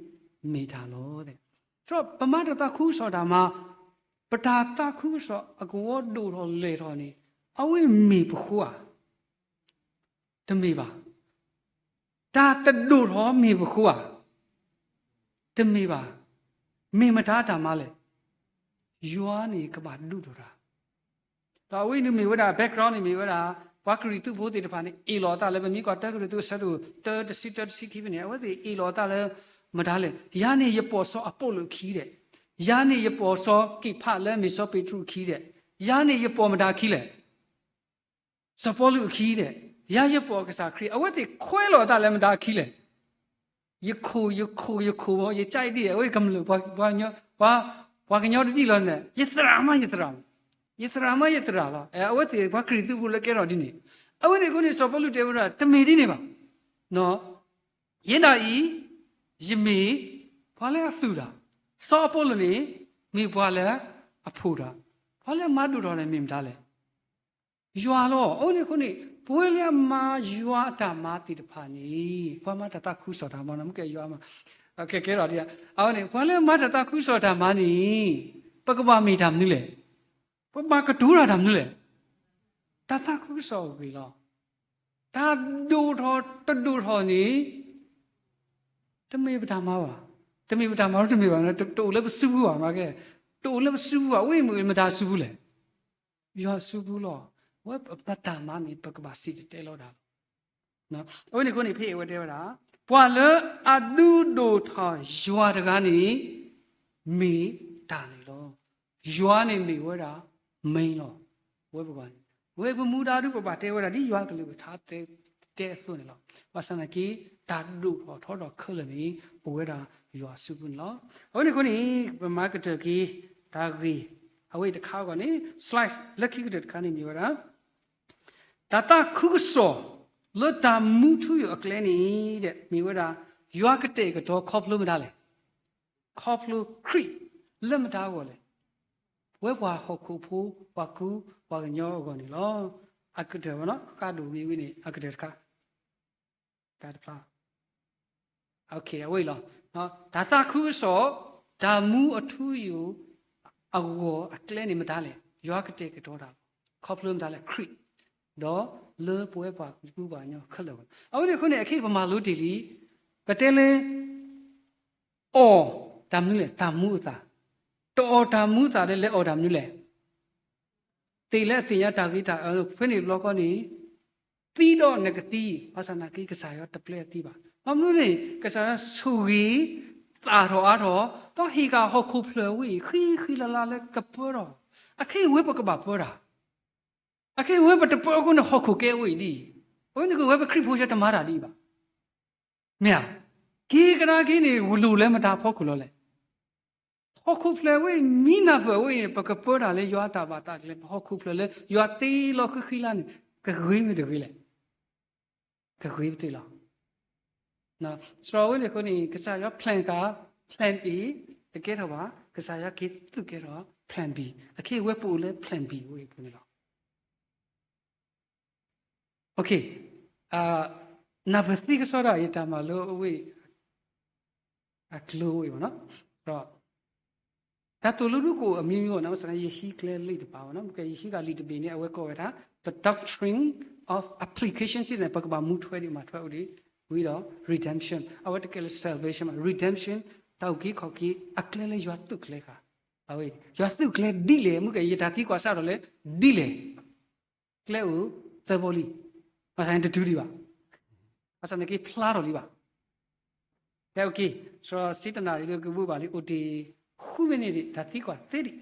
မ့ၢ်တၢ်လီၤ. ဒီးပမၤတၢ်သးခုကစီၣ်တၢ်မၤ, ပတၢ်သးခုကစီၣ်အကဝီၤဒိၣ်ထီၣ်လဲၢ်ထီၣ်န့ၣ် အဝဲမ့ၢ်ပဃိဧါ, တမ့ၢ်ဘၣ်. တၢ်တဒိၣ်ထီၣ်မ့ၢ်ပဃိဧါ, တမ့ၢ်ဘၣ်. မ့ၢ်မတၤတၢ်မၤလဲၣ်. ယွၤန့ၣ်ကဘၣ်ဒုးဒိၣ်တၢ် ဒီးအဝဲအံၤဒုးမ့ၢ်ဝဲဒၣ် background န့ၣ်မ့ၢ်ဝဲဒၣ် ပှၤကရံၣ်သူးဖိသ့ၣ်တဖၣ်န့ၣ် အ့ၣ်လိာ်အသးလၢ ပမ့ၢ်ကွၢ်တၢကရံၣ်သူးအဆၢဒိၣ် တၢတဆံ တၢတဆံခံဖဲန့ၣ် အဝဲသ့ၣ်အ့ၣ်လိာ်အသးလၢ မတၤလဲၣ်. ယၤန့ၣ်ယပိာ်စီၤအပီလူးအခံဒီး, ယၤန့ၣ်ယပိာ်စီၤက့ၤဖးလၢမ့ၢ်စီၤပ့းတရူးအခံဒီး, ယၤန့ၣ်ယပိာ်မတၤအခံလဲၣ်. စီၤပီလူးအခံဒီး, ယၤယပိာ်ကစၢ်ခရံာ်, အဝဲသ့ၣ်ခွဲးလိာ်အသးလၢမတၤအခံလဲၣ်. ယခိၣ် ယခိၣ် ယခိၣ် ယကၠဲဒ် အဝဲကမျၢၢ် ပှၤ ပှၤကညီတဒ်လီၤန့ၣ် ယသရၣ်မးယသရၣ်, ယသရၣ်မးယသရၣ်လီၤ. အဝဲသ့ၣ်ပှၤကရံၣ်သူးဖိလၢကဲထီၣ်ဒ်န့ၣ်, အဝဲန့ၣ်အဃိန့ၣ် စီၤပီလူးတဲဝဲဒၣ် တမ့ၢ်ဒ်န့ၣ်ဘၣ်. ယဲဒၣ်အံၤ ယမ့ၢ်ပှၤလၢအသူၣ်တၢ်, စီၤအပီလူးန့ၣ် မ့ၢ်ပှၤလၢအဖိးတၢ်, ပှၤလၢအမၤဒိၣ်ထီၣ်န့ၣ်မ့ၢ်မတၤလဲၣ်. ယွၤလီၤ. အဝဲန့ၣ်အဃိန့ၣ် ပဝဲလၢအမၤယွၤအတၢ်မၤသ့ၣ်တဖၣ်န့ၣ် ပှၤမၤတၢ်သးခုကစီၣ်တၢ်မၤနီၤ မ့ၢ်ကဲယွၤမၤ, ကဲကဲထီၣ်ဒ်, အဝဲန့ၣ် ပှၤလၢအမၤတၢ်သးခုကစီၣ်တၢ်မၤန့ၣ် ပကဘၣ်မ့ၢ်တၢ်မနုၤလဲၣ်. ပဘၣ်ကတိၤတၢ်တၢ်မနုၤလဲၣ်. တၢ်သးခုကစီၣ်အဂ့ၢ်လီၤ. တၢ်ဒိၣ်ထီၣ်တဒိၣ်ထီၣ်န့ၣ် တမ့ၢ်ပတၢ်မၤဘၣ်. တမ့ၢ်ပတၢ်မၤ တမ့ၢ်ဘၣ်, တအိၣ်လၢပစုပူၤဘၣ်, မ့ၢ်ကဲ, တအိၣ်လၢပစုပူၤဘၣ်, ဝဲမ့ၢ်မတၤစုပူၤလဲၣ်. ယွၤစုပူၤလီၤ. ဝဲပတၢ်မၤန့ၣ် ပကဘၣ်စံၣ်တဲၤတဲလီၤတၢ်လီၤ. အဝဲန့ၣ်အဃိန့ၣ် ဖဲအံၤအဝဲတဲဝဲဒၣ် ပှၤလၢအဒုးဒိၣ်ထီၣ်ယွၤတဂၤန့ၣ် မ့ၢ်တၢ်န့ၣ်လီၤ. ယွၤန့ၣ်မ့ၢ်ဝဲဒၣ် main လီၤ. ဝဲပဂီၢ်န့ၣ် ဝဲပမူဒါဒုး ပဘၣ်တဲဝဲဒၣ်ဒ်ယွၤကလုၢ်ကထါတဲအသိးန့ၣ်လီၤ. ဘၣ်ဆၣ်သနာ်က့ တၢ်ဒိၣ်ထီၣ်ထီထီၣ်ခဲလၢာ်န့ၣ် အိၣ်ဝဲဒၣ်ယွၤစုပူၤန့ၣ်လီၤ. အဝဲန့ၣ်အဃိန့ၣ် ပမၤကတၢၢ်က့ၤ တၢ်ဂ့ၢ် အဝဲအံၤတခါအဂီၢ်န့ၣ် slide လၢခံကတၢၢ်တခါန့ၣ်မ့ၢ်ဝဲဒၣ် တၢ်သးခုကစီၣ်လၢတၢ်မူထူယိာ်အကျဲန့ၣ် မ့ၢ်ဝဲဒၣ် ယွၤကတဲာ်ကတီၤခီဖျိမတၤလဲၣ်. ခီဖျိခရံာ်လၢမတၤအဂီၢ်လဲၣ်. ပဝဲပှၤဟီၣ်ခိၣ်ဖိ ပှၤကူပှၤကညီအဂီၢ်န့ၣ်လီၤ. အကတၢၢ်ဝဲနီၤ ဃးဒိၣ်မ့ၢ်ဝံၤန့ၣ် အကတၢၢ်တခါ တၢ်တဖျါ အဝဲအံၤလီၤ. တၢ်သးခုကစီၣ် တၢ်မူအထူအယိာ်အဂီၢ်အကျဲန့ၣ်မတၤလဲၣ်. ယွၤကတဲာ်ကတီၤတၢ် ခီဖျိမတၤလဲၣ်. ခရံာ် ဒီးလၢပဝဲပှၤကူပှၤကညီခဲလၢာ်အဂီၢ်. အဝဲန့ၣ်အဃိန့ၣ် အခဲအံၤပမၤလိတ့ၢ်လံ ပတဲလၢ အီၣ်တၢ်မနုၤလဲၣ်, တၢ်မူအသး, တအီၣ်တၢ်မူအသးဒီး လဲၤအီၣ်တၢ်မနုၤလဲၣ်. သ့ၣ်လၢအသ့ၣ်ညါတၢ်ဂ့ၤတၢ်အၢ ဖဲန့ၣ်တဘျီဃီန့ၣ် သံဒီးနကသံ, ဘၣ်ဆၣ်နာ်က့ ကစၢ်ယွၤတပျဲအသံဘၣ်. ဘၣ်မနုၤန့ၣ် ကစၢ်ယွၤဆိၣ်ဂ့ၤ သၣ်ထီၣ်အါထီၣ် ဒီးဟ့ၣ်က့ၤဟီၣ်ခိၣ်ဖျၢၣ်ဝဲအံၤ ဃံဃံလၤလၤလၢကပၢထီၣ်. အခဲအံၤဝဲပကဘၣ်ပၢတၢ်, အခဲအံၤဝဲပတပၢအဃိန့ၣ် ဟီၣ်ခိၣ်ကဲဝဲအံၤဒ်အံၤ, အဝဲန့ၣ်ကဝဲပခရံာ်ဖိဆၢတမၤတၢ်ဒ်အံၤဘၣ်. မ့ၢ်ဧါ. က့ၤကဒါက့ၤန့ၣ် ဂလူၤလၢမတၤအဖီခိၣ်လီၤလဲၣ်. ဟီၣ်ခိၣ်ဖျၢၣ်ဝဲအံၤ မံနၢ်ပၢၢ်ဝဲအံၤန့ၣ် ပကပၢတၢ်လၢယွၤအတၢ်ဘၣ်တၢ်ကျဲ ပဟီၣ်ခိၣ်ဖျၢၣ်လၢယွၤတ့လီၤဃံဃံလၤန့ၣ် ကဂ့ၤမ့ၢ်တဂ့ၤလဲၣ်. ကဂ့ၤပသ့လီၤ. စရီဝဲန့ၣ်အဃိန့ၣ် ကစၢ်ယွၤ plan က plan A တကဲထီၣ်ဘၣ်, ကစၢ်ယွၤက့ၤသုးကဲထီၣ် plan B, အခဲအံၤဝဲပအိၣ်လၢ plan B ဝဲအံၤအပူၤန့ၣ်လီၤ. နၢ်ပၢၢ်သ့ကစီဒီး ယတၢ်မၤလိအဝဲအံၤ အကျိၤဝဲအံၤဘၣ်နီၤ. ဒီး တၢ်သိၣ်လိဒုးကအိၣ်အမံၤမံၤဘၣ်နီၤ, ဘၣ်ဆၣ်န့ၣ် ယဟံးကျဲလံာ်တပၤဘၣ်နီၤ, ယဟံးဃာ်လံာ်တဘ့ၣ်န့ၣ် အဝဲကိးဝဲဒၣ် the doctrine of application စ့ၢ်န့ၣ် ပကဘၣ်မူထွဲဒံးမၤထွဲအိၣ်ဒံး, ဝံၤဒီး redemption အဝဲတကဲလၢ salvation ဘၣ်, redemption တၢ်အုၣ်က့ၤခီၣ်က့ၤအကျဲလၢယွၤသုးကျဲၤဃာ်, အဝဲ ယွၤသုးကျဲၤဒ်လဲၣ်, မ့ၢ်ကဲ ယတၢ်သံကွၢ်စးထီၣ်လၢ ဒ်လဲၣ် ကျဲအိၣ်သၢဘီလံ, ဘၣ်ဆၣ်န့ၣ်တတုၤဒံးဘၣ်, ဘၣ်ဆၣ်န့ၣ်က့ၤဖျါထီၣ်လံဘၣ်. ကဲ okay, စရီစံတနၣ်ရံၣ်လၢကဘူၣ်ဘၣ်လံ အိၣ်တ့ၢ်ဃုမံးနံးဒံး တၢ်သံကွၢ်သ့ဒံး,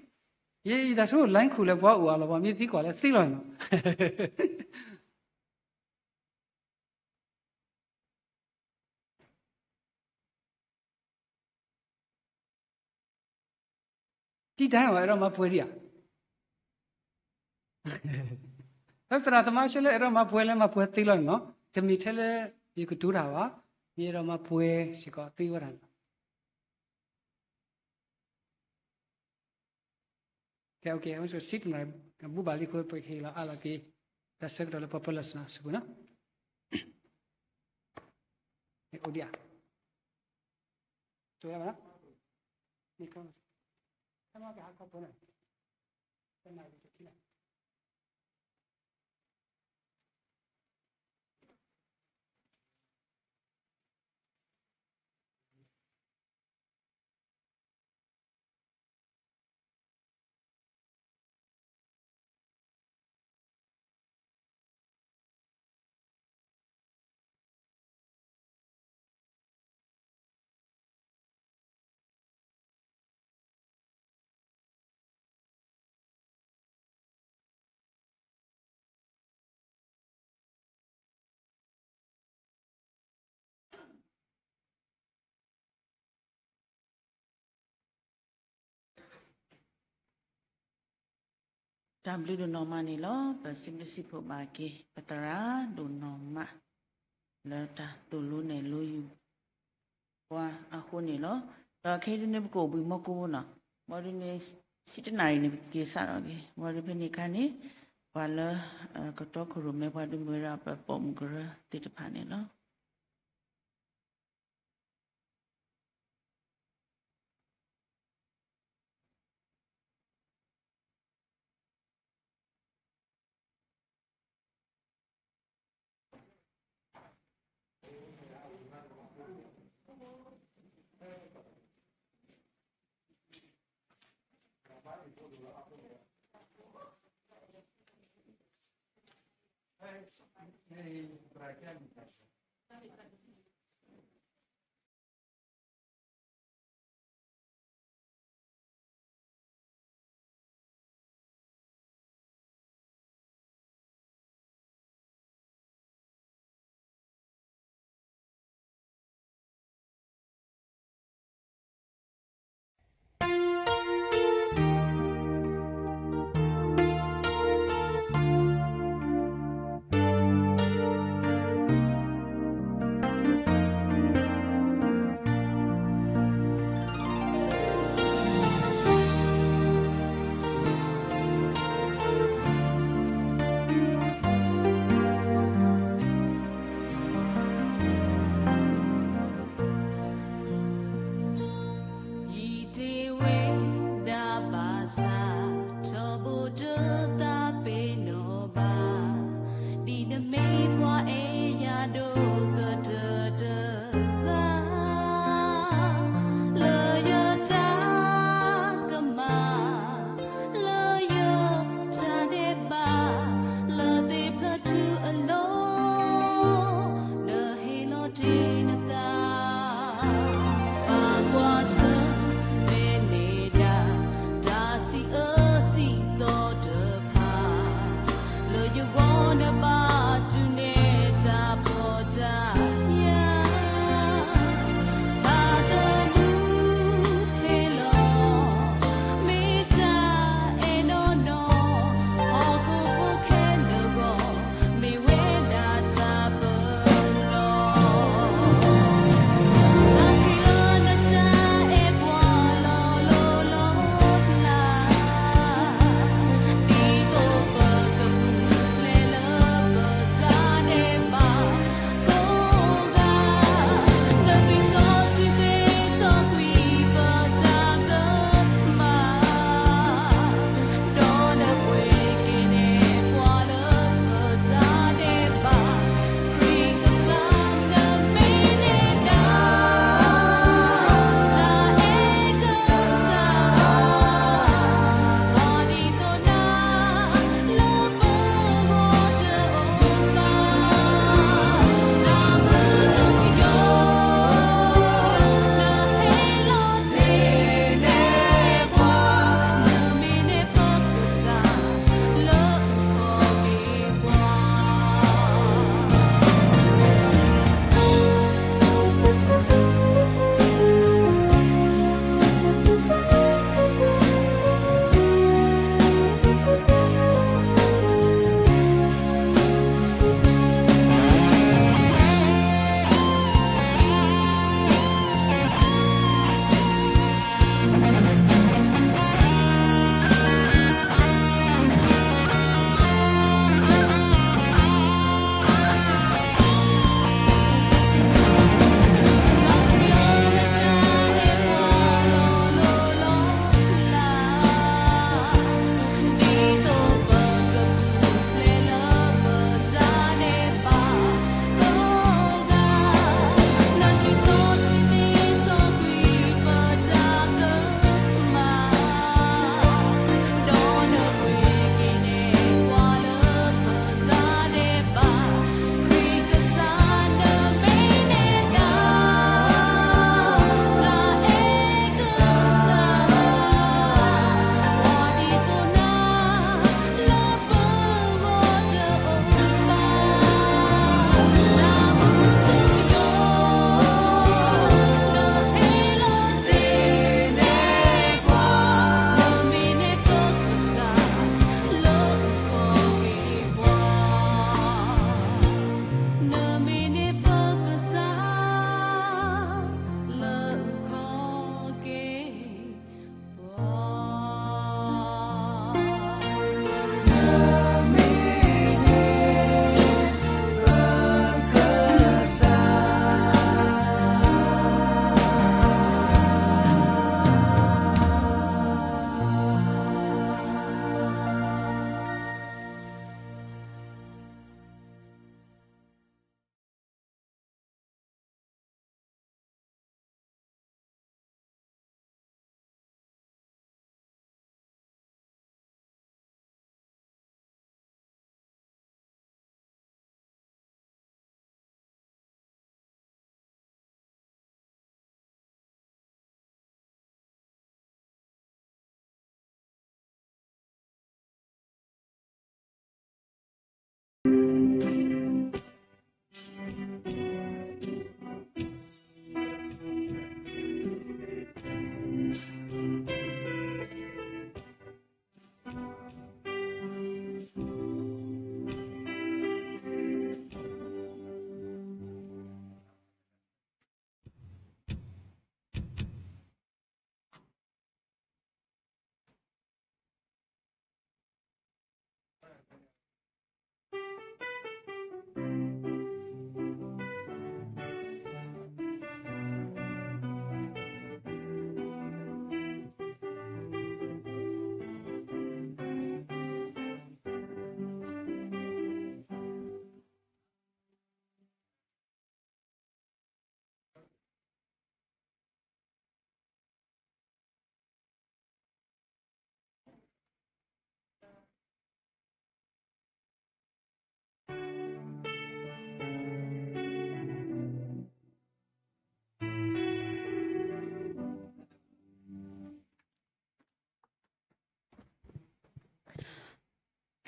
ယတၢ်ဆိ line ခိၣ်လၢပှၤအိၣ်အါလီၤ ပှၤမ့ၢ်သံကွၢ်လၢသ့လီၤန့ၣ်လီၤ. တံတၢ်အီၤ အဲၣ်ဒိးမၤပှဲၤဒံးဧါ. လၢသရၣ်သမါဆၢလၢအဲၣ်ဒိးမၤပှဲၤလၢမၤပှဲၤသ့လီၤန့ၣ်လီၤ. တမ့ၢ်ထဲလၢ ယကတိၤတၢ်ဘၣ်, မ့ၢ်အဲၣ်ဒိးမၤပှဲၤစ့ၢ်ကီးသ့ဝဲဒၣ်န့ၣ်လီၤ. ကဲ okay, စံတနၣ်ရံၣ် ဘူၣ်ဘၣ်လံအဃိ ပကဟ့ၣ်လီၤအါလီၤက့ၤ တၢ်ဆၢကတီၢ်လၢပှၤပၢၤလီၢ်ဆူၣ်ဆူၣ်ပူၤန့ၣ်လီၤ. အိၣ်ဒံးဧါ. ကဲ မ့ၢ်ကဟးခီဖျိန့ၣ် တနၣ်ရံၣ်တဆံန့ၣ်တၢ်ဘျုးဒိၣ်နီၢ်မးန့ၣ်လီၤ. ပစံးဘျုးစံးဖှိၣ်ဘၣ်က့ၤ ပသရၣ်ဒိၣ်နီၢ်မး လၢတၢ်သိၣ်လိနဲၣ်လိယုၢ် ပှၤအဃိန့ၣ်လီၤ. ဒီးခဲအံၤဒုန့ၣ် ပကအိၣ်ဘှံးမီၢ်ကိၢ်ဘိနီၤ, ဘၣ်ဒုန့ၣ် ဆံတနၣ်ရံၣ်န့ၣ် ပက့ၤစးထီၣ်က့ၤ, ဘၣ်ဒုဖဲန့ၣ်အခါန့ၣ် ပှၤလၢ ကတီခိၣ်ရိၣ်မဲ ပှၤဒုးမုၢ်ဝဲဒၣ်ပပိာ်မုၣ်ကရၢသ့ၣ်တဖၣ်န့ၣ်လီၤ.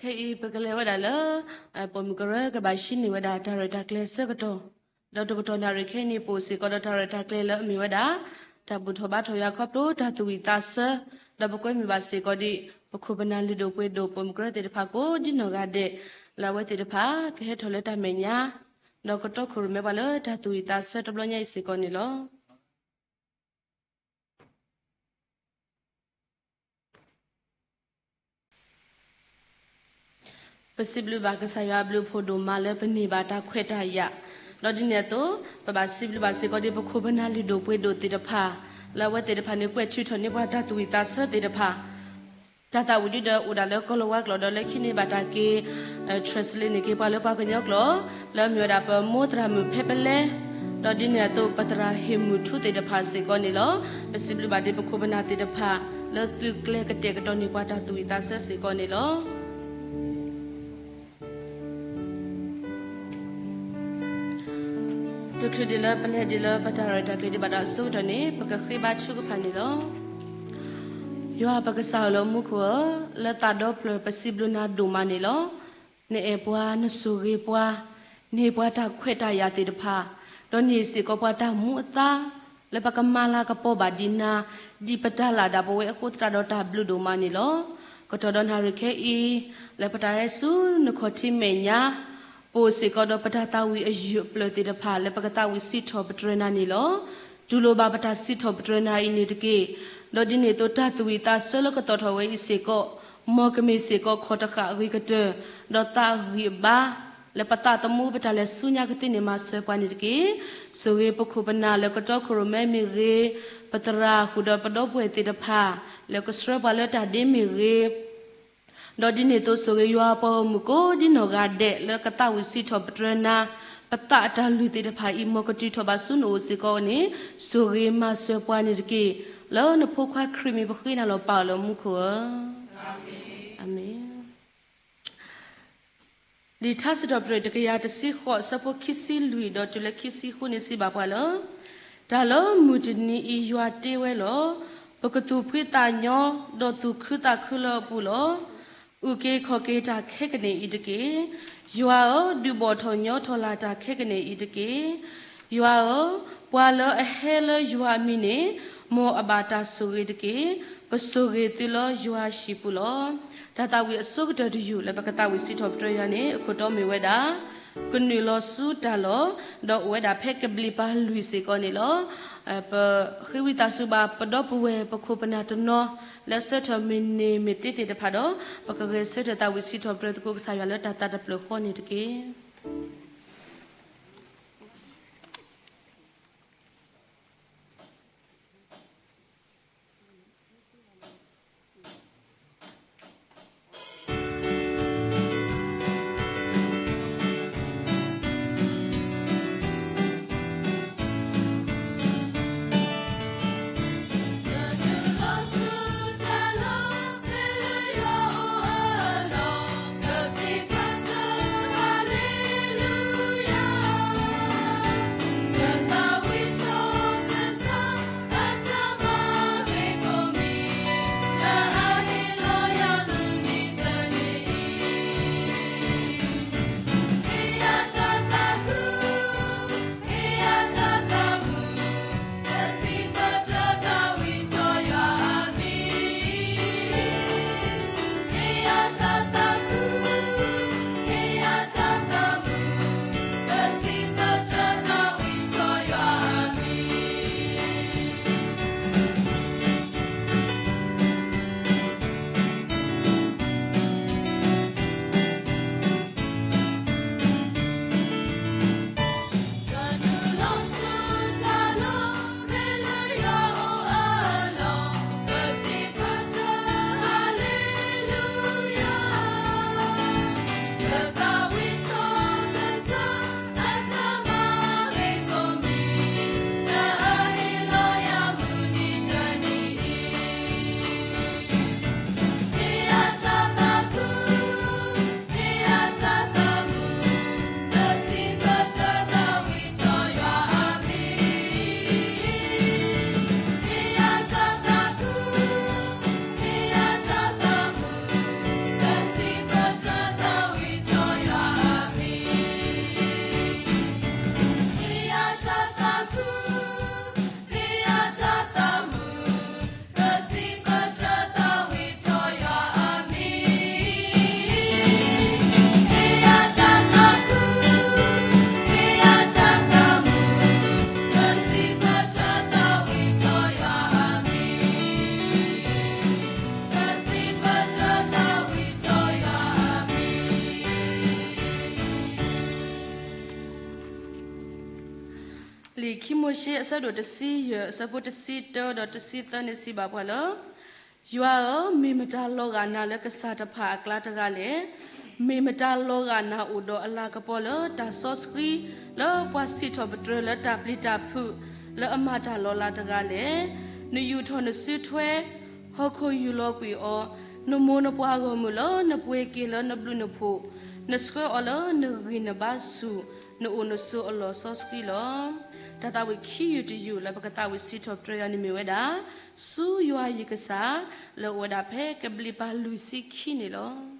ခဲအံၤပကလဲၤဝဲဒၣ်လၢ ပိာ်မုၣ်ကရၢကဘၣ်ဟံးန့ၢ်ဝဲဒၣ်တၢ်ရဲၣ်တၢ်ကျဲၤအဆၢကတီၢ်, ဒီးတကတီၢ်နၣ်ရံၣ်ခဲအံၤန့ၣ် ပအိၣ်စ့ၢ်ကီးဒီးတၢ်ရဲၣ်တၢ်ကျဲၤလၢအမ့ၢ်ဝဲဒၣ် တၢ်ဘူၣ်ထီၣ်ဘါထီၣ်ယွၤခီဖျိတၢ်သူၣ်ဝံၣ်သးဆၢ, ဒီးပကွဲမုာ်ဘၣ်စ့ၢ်ကီးဒံး ပခိၣ်ပနၢ်လုၢ်ဒိၣ်ပှ့ၤဒိၣ်ပိာ်မုၣ်ကရၢသ့ၣ်တဖၣ်ကိးဒ်နီၢ်ဂၤဒဲး, လၢအဝဲသ့ၣ်တဖၣ် ကဟဲထီၣ်လၢတၢ်မဲာ်ညါ ဒီးကတီခိၣ်ရိၣ်မဲပှၤလၢတၢ်သူၣ်ဝံၣ်သးဆၢတဘျီညါအံၤစ့ၢ်ကီးန့ၣ်လီၤ. ပစံးဘျုးဘၣ်ကစၢ်ယွၤအဘျုးအဖှိၣ်ဒိၣ်မးလၢပန့ၢ်ဘၣ်တၢ်ခွဲးတၢ်ယာ်, ဒီးဒ်န့ၣ်အသိး ပဘၣ်စံးဘျုးဘၣ်စ့ၢ်ကီးဒံးပခိၣ်ပနၢ်လုၢ်ဒိၣ်ပှ့ၤဒိၣ်သ့ၣ်တဖၣ်, လၢအဝဲသ့ၣ်တဖၣ်န့ၣ် ကွဲးထုးထီၣ်န့ၢ်ပှၤတၢ်သူၣ်ဝံၣ်သးဆၢသ့ၣ်တဖၣ် တၢ်သးဝံၣ်ဒုဒီးအိၣ်ဒၣ်လၢကီၢ်လီၤဝါကျိာ်ဒီးလၢခံန့ၣ်ဘၣ်တၢ်က့ၤ translate န့ၢ်က့ၤပှၤလၢပှၤကညီကျိာ် လၢအမ့ၢ်ဝဲဒၣ်ပမိၢ်သရၣ်မုၣ်ဖဲပလဲ, ဒီးဒ်န့ၣ်အသိး ပသရၣ်ဟ့ၣ်မုၢ်ထူသ့ၣ်တဖၣ်စ့ၢ်ကီးန့ၣ်လီၤ. ပစံးဘျုးဘၣ်ဒံးပခိၣ်ပနၢ်သ့ၣ်တဖၣ် လၢသုကျဲကတဲာ်ကတီၤန့ၢ်ပှၤတၢ်သူၣ်ဝံၣ်သးဆၢစ့ၢ်ကီးန့ၣ်လီၤ. တချုးဒံးလၢပလဲၤဒံးလၢပတၢ်ရဲၣ်တၢ်ကျဲၤဒံးဘၣ်ဒီးအဆိကတၢၢ်န့ၣ် ပကဃ့ဘါထုကဖၣ်န့ၣ်လီၤ. ယွၤပကစၢ်ဧၢ လၢမူခိၣ်ဧၢ, လၢသးဒီဖျၢၣ်ပစံးဘျုးနၤဒိၣ်မးန့ၣ်လီၤ. နအဲၣ်ပှၤ နဆိၣ်ဂ့ၤပှၤ, န့ၢ်ပှၤတၢ်ခွဲးတၢ်ယာ်သ့ၣ်တဖၣ်, ဒီးန့ၢ်စ့ၢ်ကီးပှၤတၢ်မူအသါ လၢပကမၤလၤကပီၤဘၣ်ဒံးနၤ ဒ်ပတၢ်လၢ်ဒၣ်ပဝဲအဃိသတးဒီးတၢ်ဘျုးဒိၣ်မးန့ၣ်လီၤ. ကတီၢ်ဒီးနၣ်ရံၣ်ခဲအံၤ လၢပတၢ်ဟဲဆူနခီၣ်ထံးမဲာ်ညါ ပအိၣ်စ့ၢ်ကီးဒီးပတၢ်သးဝံၣ်အယုၢ်အပျၢၢ်သ့ၣ်တဖၣ် လၢပကသးဝံၣ်စံးထီၣ်ပတြၢၤနၤန့ၣ်လီၤ. တူၢ်လိာ်ဘၣ်ပတၢ်စံးထီၣ်ပတြၢၤနၤအံၤန့ၣ်တက့ၢ်. ဒီးဒ်န့ၣ်အသိးတၢ်သူၣ်ဝံၣ်သးဆၢလၢကသီၣ်ထီၣ်ဝဲအံၤစ့ၢ်ကီး မ်ကမ့ၢ်စ့ၢ်ကီးခီၣ်တဃာ်အဂ့ၤကတၢၢ်, ဒီးသးအဂံၢ်အဘါ လၢပသးသမူပတၢ်လဲၤဆူညါကသ့န့ၣ်မၤစၢၤပှၤန့ၣ်တက့ၢ်. ဆိၣ်ဂ့ၤပခိၣ်ပနၢ်လၢကတီခိၣ်ရိၣ်မဲမ့ၢ်ဂ့ၤ, ပသရၣ်ဃုာ်ဒီးပဒီပုၢ်ဝဲၢ်သ့ၣ်တဖၣ် လၢကဆှၢပှၤလၢတၢ်ဒ့မ့ၢ်ဂ့ၤ, ဒီးဒ်န့ၣ်အသိးဆိၣ်ဂ့ၤယွၤပှၤဂီၢ်မုၢ်ကိးဒ်နီၢ်ဂၤဒဲး လၢကသးဝံၣ်စံးထီၣ်ပတြၢၤနၤ, ပသးအတၢ်လုၢ်သ့ၣ်တဖၣ်အံၤ မ်ကတုၤထီၣ်ဘၣ်ဆူနအိၣ်စ့ၢ်ကီးန့ၣ် ဆိၣ်ဂ့ၤမၤစၢၤပှၤန့ၣ်တက့ၢ်. လၢနဖိခွါခရံာ်မံၤပဃ့နၤလီၤပၢ်လၢမူခိၣ်ဧၢ. အၤမ့ၣ်. လံာ်ထါစံးထီၣ်ပတြၢၤတကယၤတဆံဃိး အဆၢဖိခံဆံလွံၢ်ဒီးတုၤလၢခံဆံဃုန့ၣ်စံးဘၣ်ပှၤလၢ တၢ်လၢမုၢ်တနံၤအံၤယွၤတ့ဝဲလီၤ. ပကသူၣ်ဖှံသးညီ ဒီးသူၣ်ခုသးခုလၢအပူၤလီၤ. အုၣ်က့ၤခီၣ်က့ၤတၢ်ခဲကနံၣ်အံၤတက့ၢ်. ယွၤဧၢ, ဒုးဘီၣ်ထီၣ်ညီထီၣ်လၢ်တၢ်ခဲကနံၣ်အံၤတက့ၢ်. ယွၤဧၢ, ပှၤလၢအဟဲလၢယွၤအမံၤန့ၣ် မ်အဘၣ်တၢ်ဆိၣ်ဂ့ၤတက့ၢ်. ပဆိၣ်ဂ့ၤသုလၢယွၤဟံၣ်ပူၤလီၤ. တၢ်သးဝံၣ်အဆိကတၢၢ်တယုၢ်လၢပကသးဝံၣ်စံးထီၣ်ပတြၢၤယွၤန့ၣ် အခိၣ်တီမ့ၢ်ဝဲဒၣ် ကနုာ်လီၤဆူတၢ်လီၢ်, ဒီးအိၣ်ဝဲဒၣ်ဖဲကဘျံးပၤလွံၢ်စ့ၢ်ကီးန့ၣ်လီၤ. ပဃ့ဝံသးစူၤဘၣ်ပဒီပုၢ်ဝဲၢ်ပခိၣ်ပနၢ်တနီၤ လၢအဆၢထၢၣ်မ့ၢ်န့ၢ်မ့ၢ်သ့သ့ၣ်တဖၣ်ဒီး ပကဂဲၤဆၢထၢၣ်သးဝံၣ်စံးထီၣ်ပတြၢၤသကိးကစၢ်ယွၤလၢတၢ်သးတဖျၢၣ်ဃီန့ၣ်တက့ၢ်. လံာ်ခံမိၤၡ့အဆၢဒိၣ်တဆံယဲၢ် အဆၢဖိတဆံတၢဒီးတဆံသၢန့ၣ်စံးဘၣ်ပှၤလၢ ယွၤဧၢ, မ့ၢ်မတၤလီၤဂာ်နၤလၢကစၢ်တဖၣ်အကျါတဂၤလဲၣ်. မ့ၢ်မတၤလီၤဂာ်နၤအိၣ်ဒီးအလၤကပီၤလၢတၢ်စီဆှံ လၢပှၤစံးထီၣ်ပတြၢၤလၢတၢ်ပျံၤတၢ်ဖုး လၢအမၤတၢ်လီၤလးတဂၤလဲၣ်. နယူာ်ထီၣ်နစုထွဲ ဟီၣ်ခိၣ်ယူၢ်လီၤကွံာ်အီၤ, နမိၢ်နပှၢ်ဂီၢ်မုၢ်လၢနပှ့ၤက့ၤလၢနဘျုးနဖှိၣ်, နဆှၢအီၤလၢနဂံၢ်နဘါဆူၣ်, နအိၣ်နဆိးအလီၢ်စီဆှံလီၤ. တၢ်သးဝံၣ်ခံယူၢ်တယူၢ်လၢပကသးဝံၣ်စံးထီၣ်ပတြၢၤယွၤန့ၣ်မ့ၢ်ဝဲဒၣ်, ဆူယွၤယကစၢ် လၢအအိၣ်ဝဲဒၣ်ဖဲကဘျံးပၤလွံၢ်ဆံခံန့ၣ်လီၤ.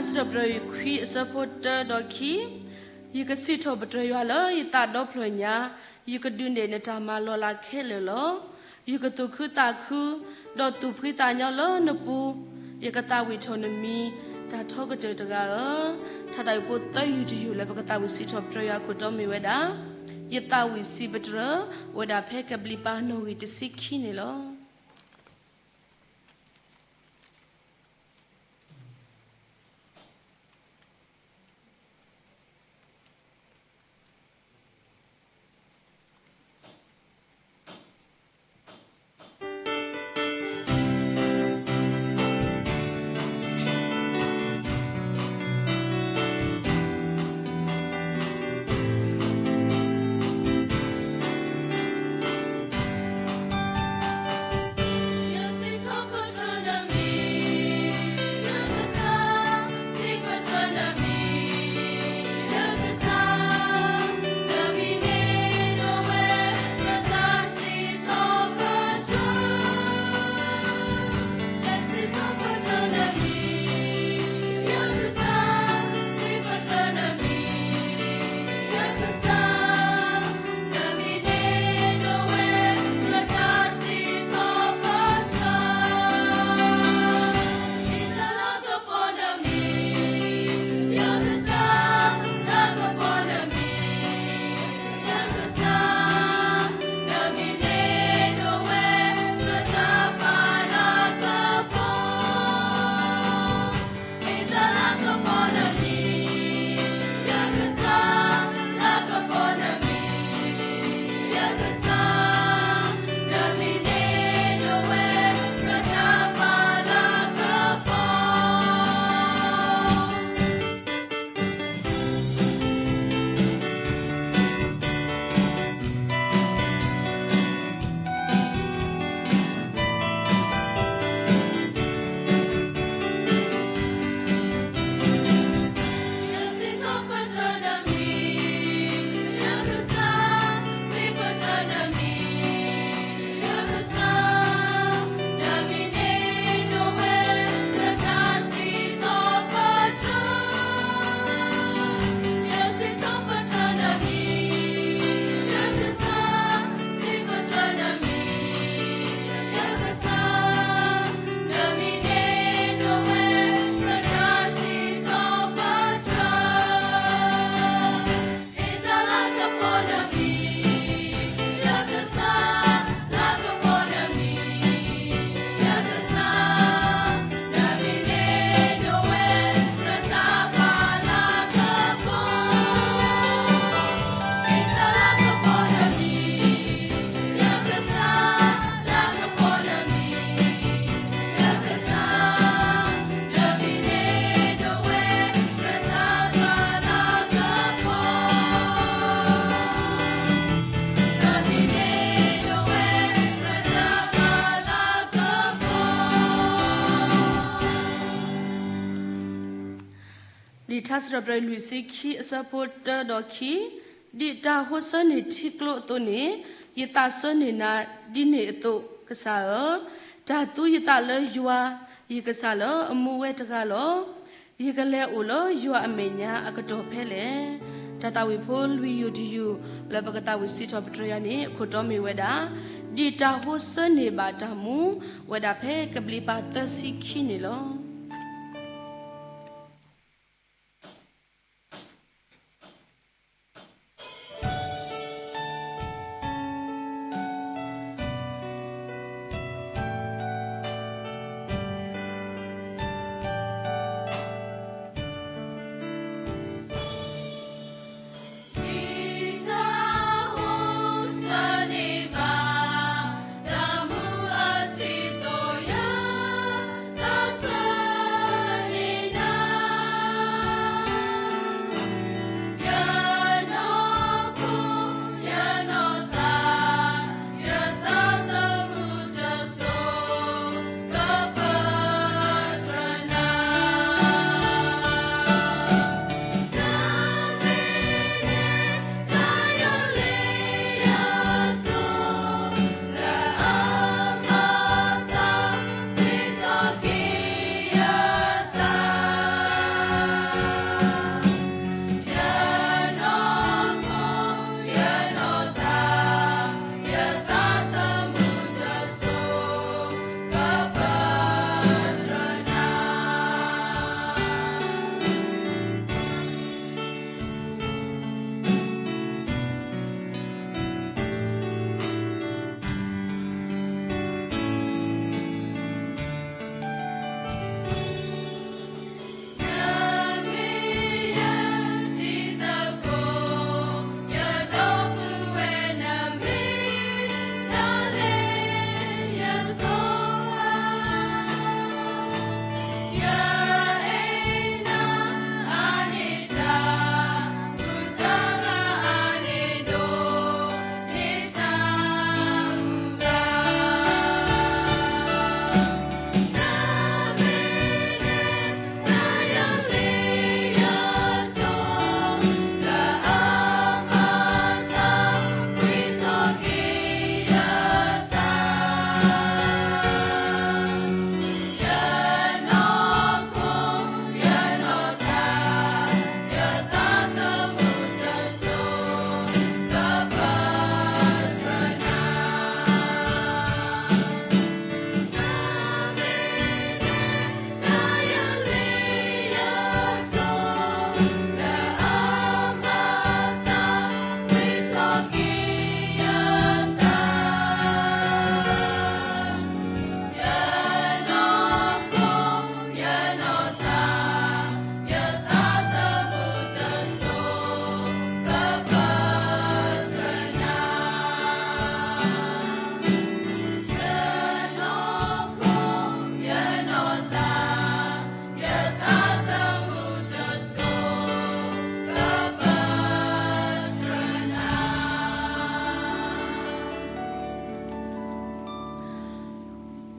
စံးထီၣ်ပတြၢၤ ခွံ အဆၢဖိတၢဒီးခံ, ယကစံးထီၣ်ပတြၢၤယွၤလၢယသးဒီဖျၢၣ်ညါ, ယကဒုးနဲၣ်နတၢ်မၤလီၤလးခဲလၢာ်လီၤ. ယကသူၣ်ခုသးခု, ဒီးသူၣ်ဖှံသးညီလၢနပူၤ, ယကသးဝံၣ်ထီၣ်နမံၤ, တၢ်ထီကတၢၢ်တဂၤဧၢ. ထါသးဝံၣ်ဖိသၢယုၢ်တယုၢ်လၢပကသးဝံၣ်စံးထီၣ်ပတြၢၤယွၤ အခိၣ်တီမ့ၢ်ဝဲဒၣ်, ယသးဝံၣ်စံးပတြၢၤ, ဝဲဒၣ်ဖဲကဘျံးပၤနီၣ်ဂံၢ်တဆံခံန့ၣ်လီၤ. လံာ်ထါစံးထီၣ်ပတြၢၤ လွံၢ်ဆံခံ အဆၢဖိတၢဒီးခံ, ဒ်တၢ်ဟိဆၢန့ၢ်ထံကျိအသိးန့ၣ်, ယသးဆၢန့ၢ်နၤဒ်န့ၣ်အသိး, ကစၢ်ဧၢ, တၢ်သူယသးလၢယွၤ, ယကစၢ်လၢအမူဝဲတဂၤလီၤ. ယကလဲၤအိၣ်လၢယွၤအမဲာ်ညါအကတီၢ်ဖဲလဲၣ်. တၢ်သးဝံၣ်ဖိလွံၢ်ယုၢ်တယုၢ် လၢပကသးဝံၣ်စံးထီၣ်ပတြၢၤယၤန့ၣ် အခိၣ်တီမ့ၢ်ဝဲဒၣ်, ဒ်တၢ်ဟိဆၢန့ၢ်ဘၣ်တၢ်မူ, ဝဲဒၣ်ဖဲကဘျံးပၤသၢဆံခံန့ၣ်လီၤ.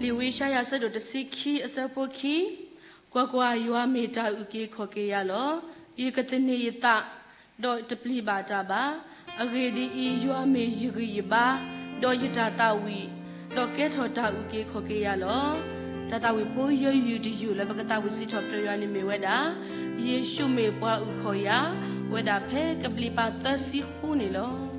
လံာ်ဝံယၡါယၤအဆၢဒိၣ်တဆံခံအဆၢဖိခံ, ကွၢ်ကွၢ်, ယွၤမ့ၢ်တၢ်အုၣ်က့ၤခီၣ်က့ၤယၤလီၤ. ယကသန့ၤယသး, ဒီးတပျံၤဘၣ်တၢ်ဘၣ်. အဂ့ၢ်ဒ်အံၤ, ယွၤမ့ၢ်ယဂံၢ်ယဘါ, ဒီးယတၢ်သးဝံၣ်, ဒီးကဲထီၣ်တၢ်အုၣ်က့ၤခီၣ်က့ၤယၤလီၤ. တၢ်သးဝံၣ်ဖိယဲၢ်ယုၢ်တယုၢ်လၢပကသးဝံၣ်စံးထီၣ်ပတြၢၤယွၤန့ၣ်မ့ၢ်ဝဲဒၣ်, ယ့ၣ်ၡူးမ့ၢ်ပှၤအုၣ်ခီၣ်ယၤ, ဝဲဒၣ်ဖဲကဘျံးပၤသၢဆံဃုန့ၣ်လီၤ.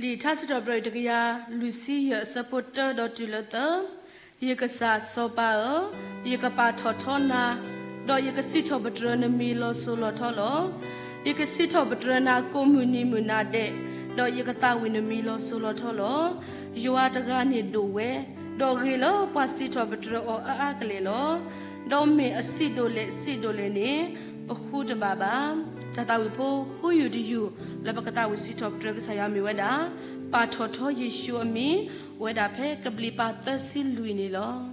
လံာ်ထါစံးထီၣ်ပတြၢၤတကယၤလွံၢ်ဆံယဲၢ်အဆၢဖိတၢဒီးတုၤလၢသၢ, ယကစၢ်စီၤပၤဧၢ, ယကပာ်ထီၣ်ထီနၤ, ဒီးယကစံးထီၣ်ပတြၢၤနမံၤလီၤစိၤလီၤထီလီၤ. ယကစံးထီၣ်ပတြၢၤနၤကိးမုၢ်နံၤမုၢ်နၤဒဲး, ဒီးယကသးဝံၣ်နမံၤလီၤစိၤလီၤထီလီၤ. ယွၤတဂၤန့ၣ်ဒိၣ်ဝဲ, ဒီးဂ့ၤလၢပှၤစံးထီၣ်ပတြၢၤအီၤအါအါကလဲာ်လီၤ. ဒီးမ့ၢ်အစံးဒိၣ်လဲၣ်စံးဒိၣ်လဲၣ်န့ၣ်, ပဃုတဘၣ်ဘၣ်. တၢ်သးဝံၣ်ဖိဃုယုၢ်တယုၢ်လၢပကသးဝံၣ်စံးထီၣ်ပတြၢၤကစၢ်ယွၤမ့ၢ်ဝဲဒၣ်, ပာ်ထီၣ်ထီယ့ၣ်ၡူးအမံၤ, ဝဲဒၣ်ဖဲကဘျံးပၤသၢဆံလွံၢ်န့ၣ်လီၤ.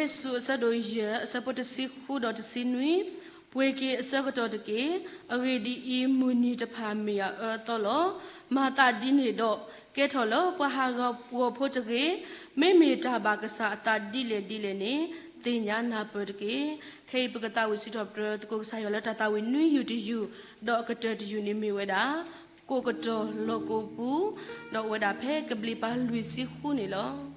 အ့းဖ့းစူး အဆၢဒိၣ်ယဲၢ် အဆၢဖိတဆံဃုဒီးတဆံနွံ, ပှ့ၤက့ၤအဆၢကတီၢ်တက့ၢ်. အဂ့ၢ်ဒ်အံၤ, မုၢ်နံၤတဖၣ်မ့ၢ်အအၢအသီလီၤ. မၤသးဒ်န့ၣ်ဒီး, ကဲထီၣ်လၢပှၤဟးဂီၤဖိတဂ့ၤ. မ့မ့ၢ်တၢ်ဘၣ်ကစၢ်အသးဒ်လဲၣ်ဒ်လဲၣ်န့ၣ်, သ့ၣ်ညါနၢ်ပၢၢ်တက့ၢ်. ခဲအံၤပကသးဝံၣ်စံးထီၣ်ပတြၢၤသကိးကစၢ်ယွၤလၢ တၢ်သးဝံၣ်နွံယုၢ်တယုၢ်, ဒီးအကတၢၢ်တယုၢ်န့ၣ်မ့ၢ်ဝဲဒၣ် ကိးကတီၤလီၢ်ကိးပူၤ, ဒီးအိၣ်ဝဲဒၣ်ဖဲကဘျံးပၤလွံၢ်ဆံဃုန့ၣ်လီၤ.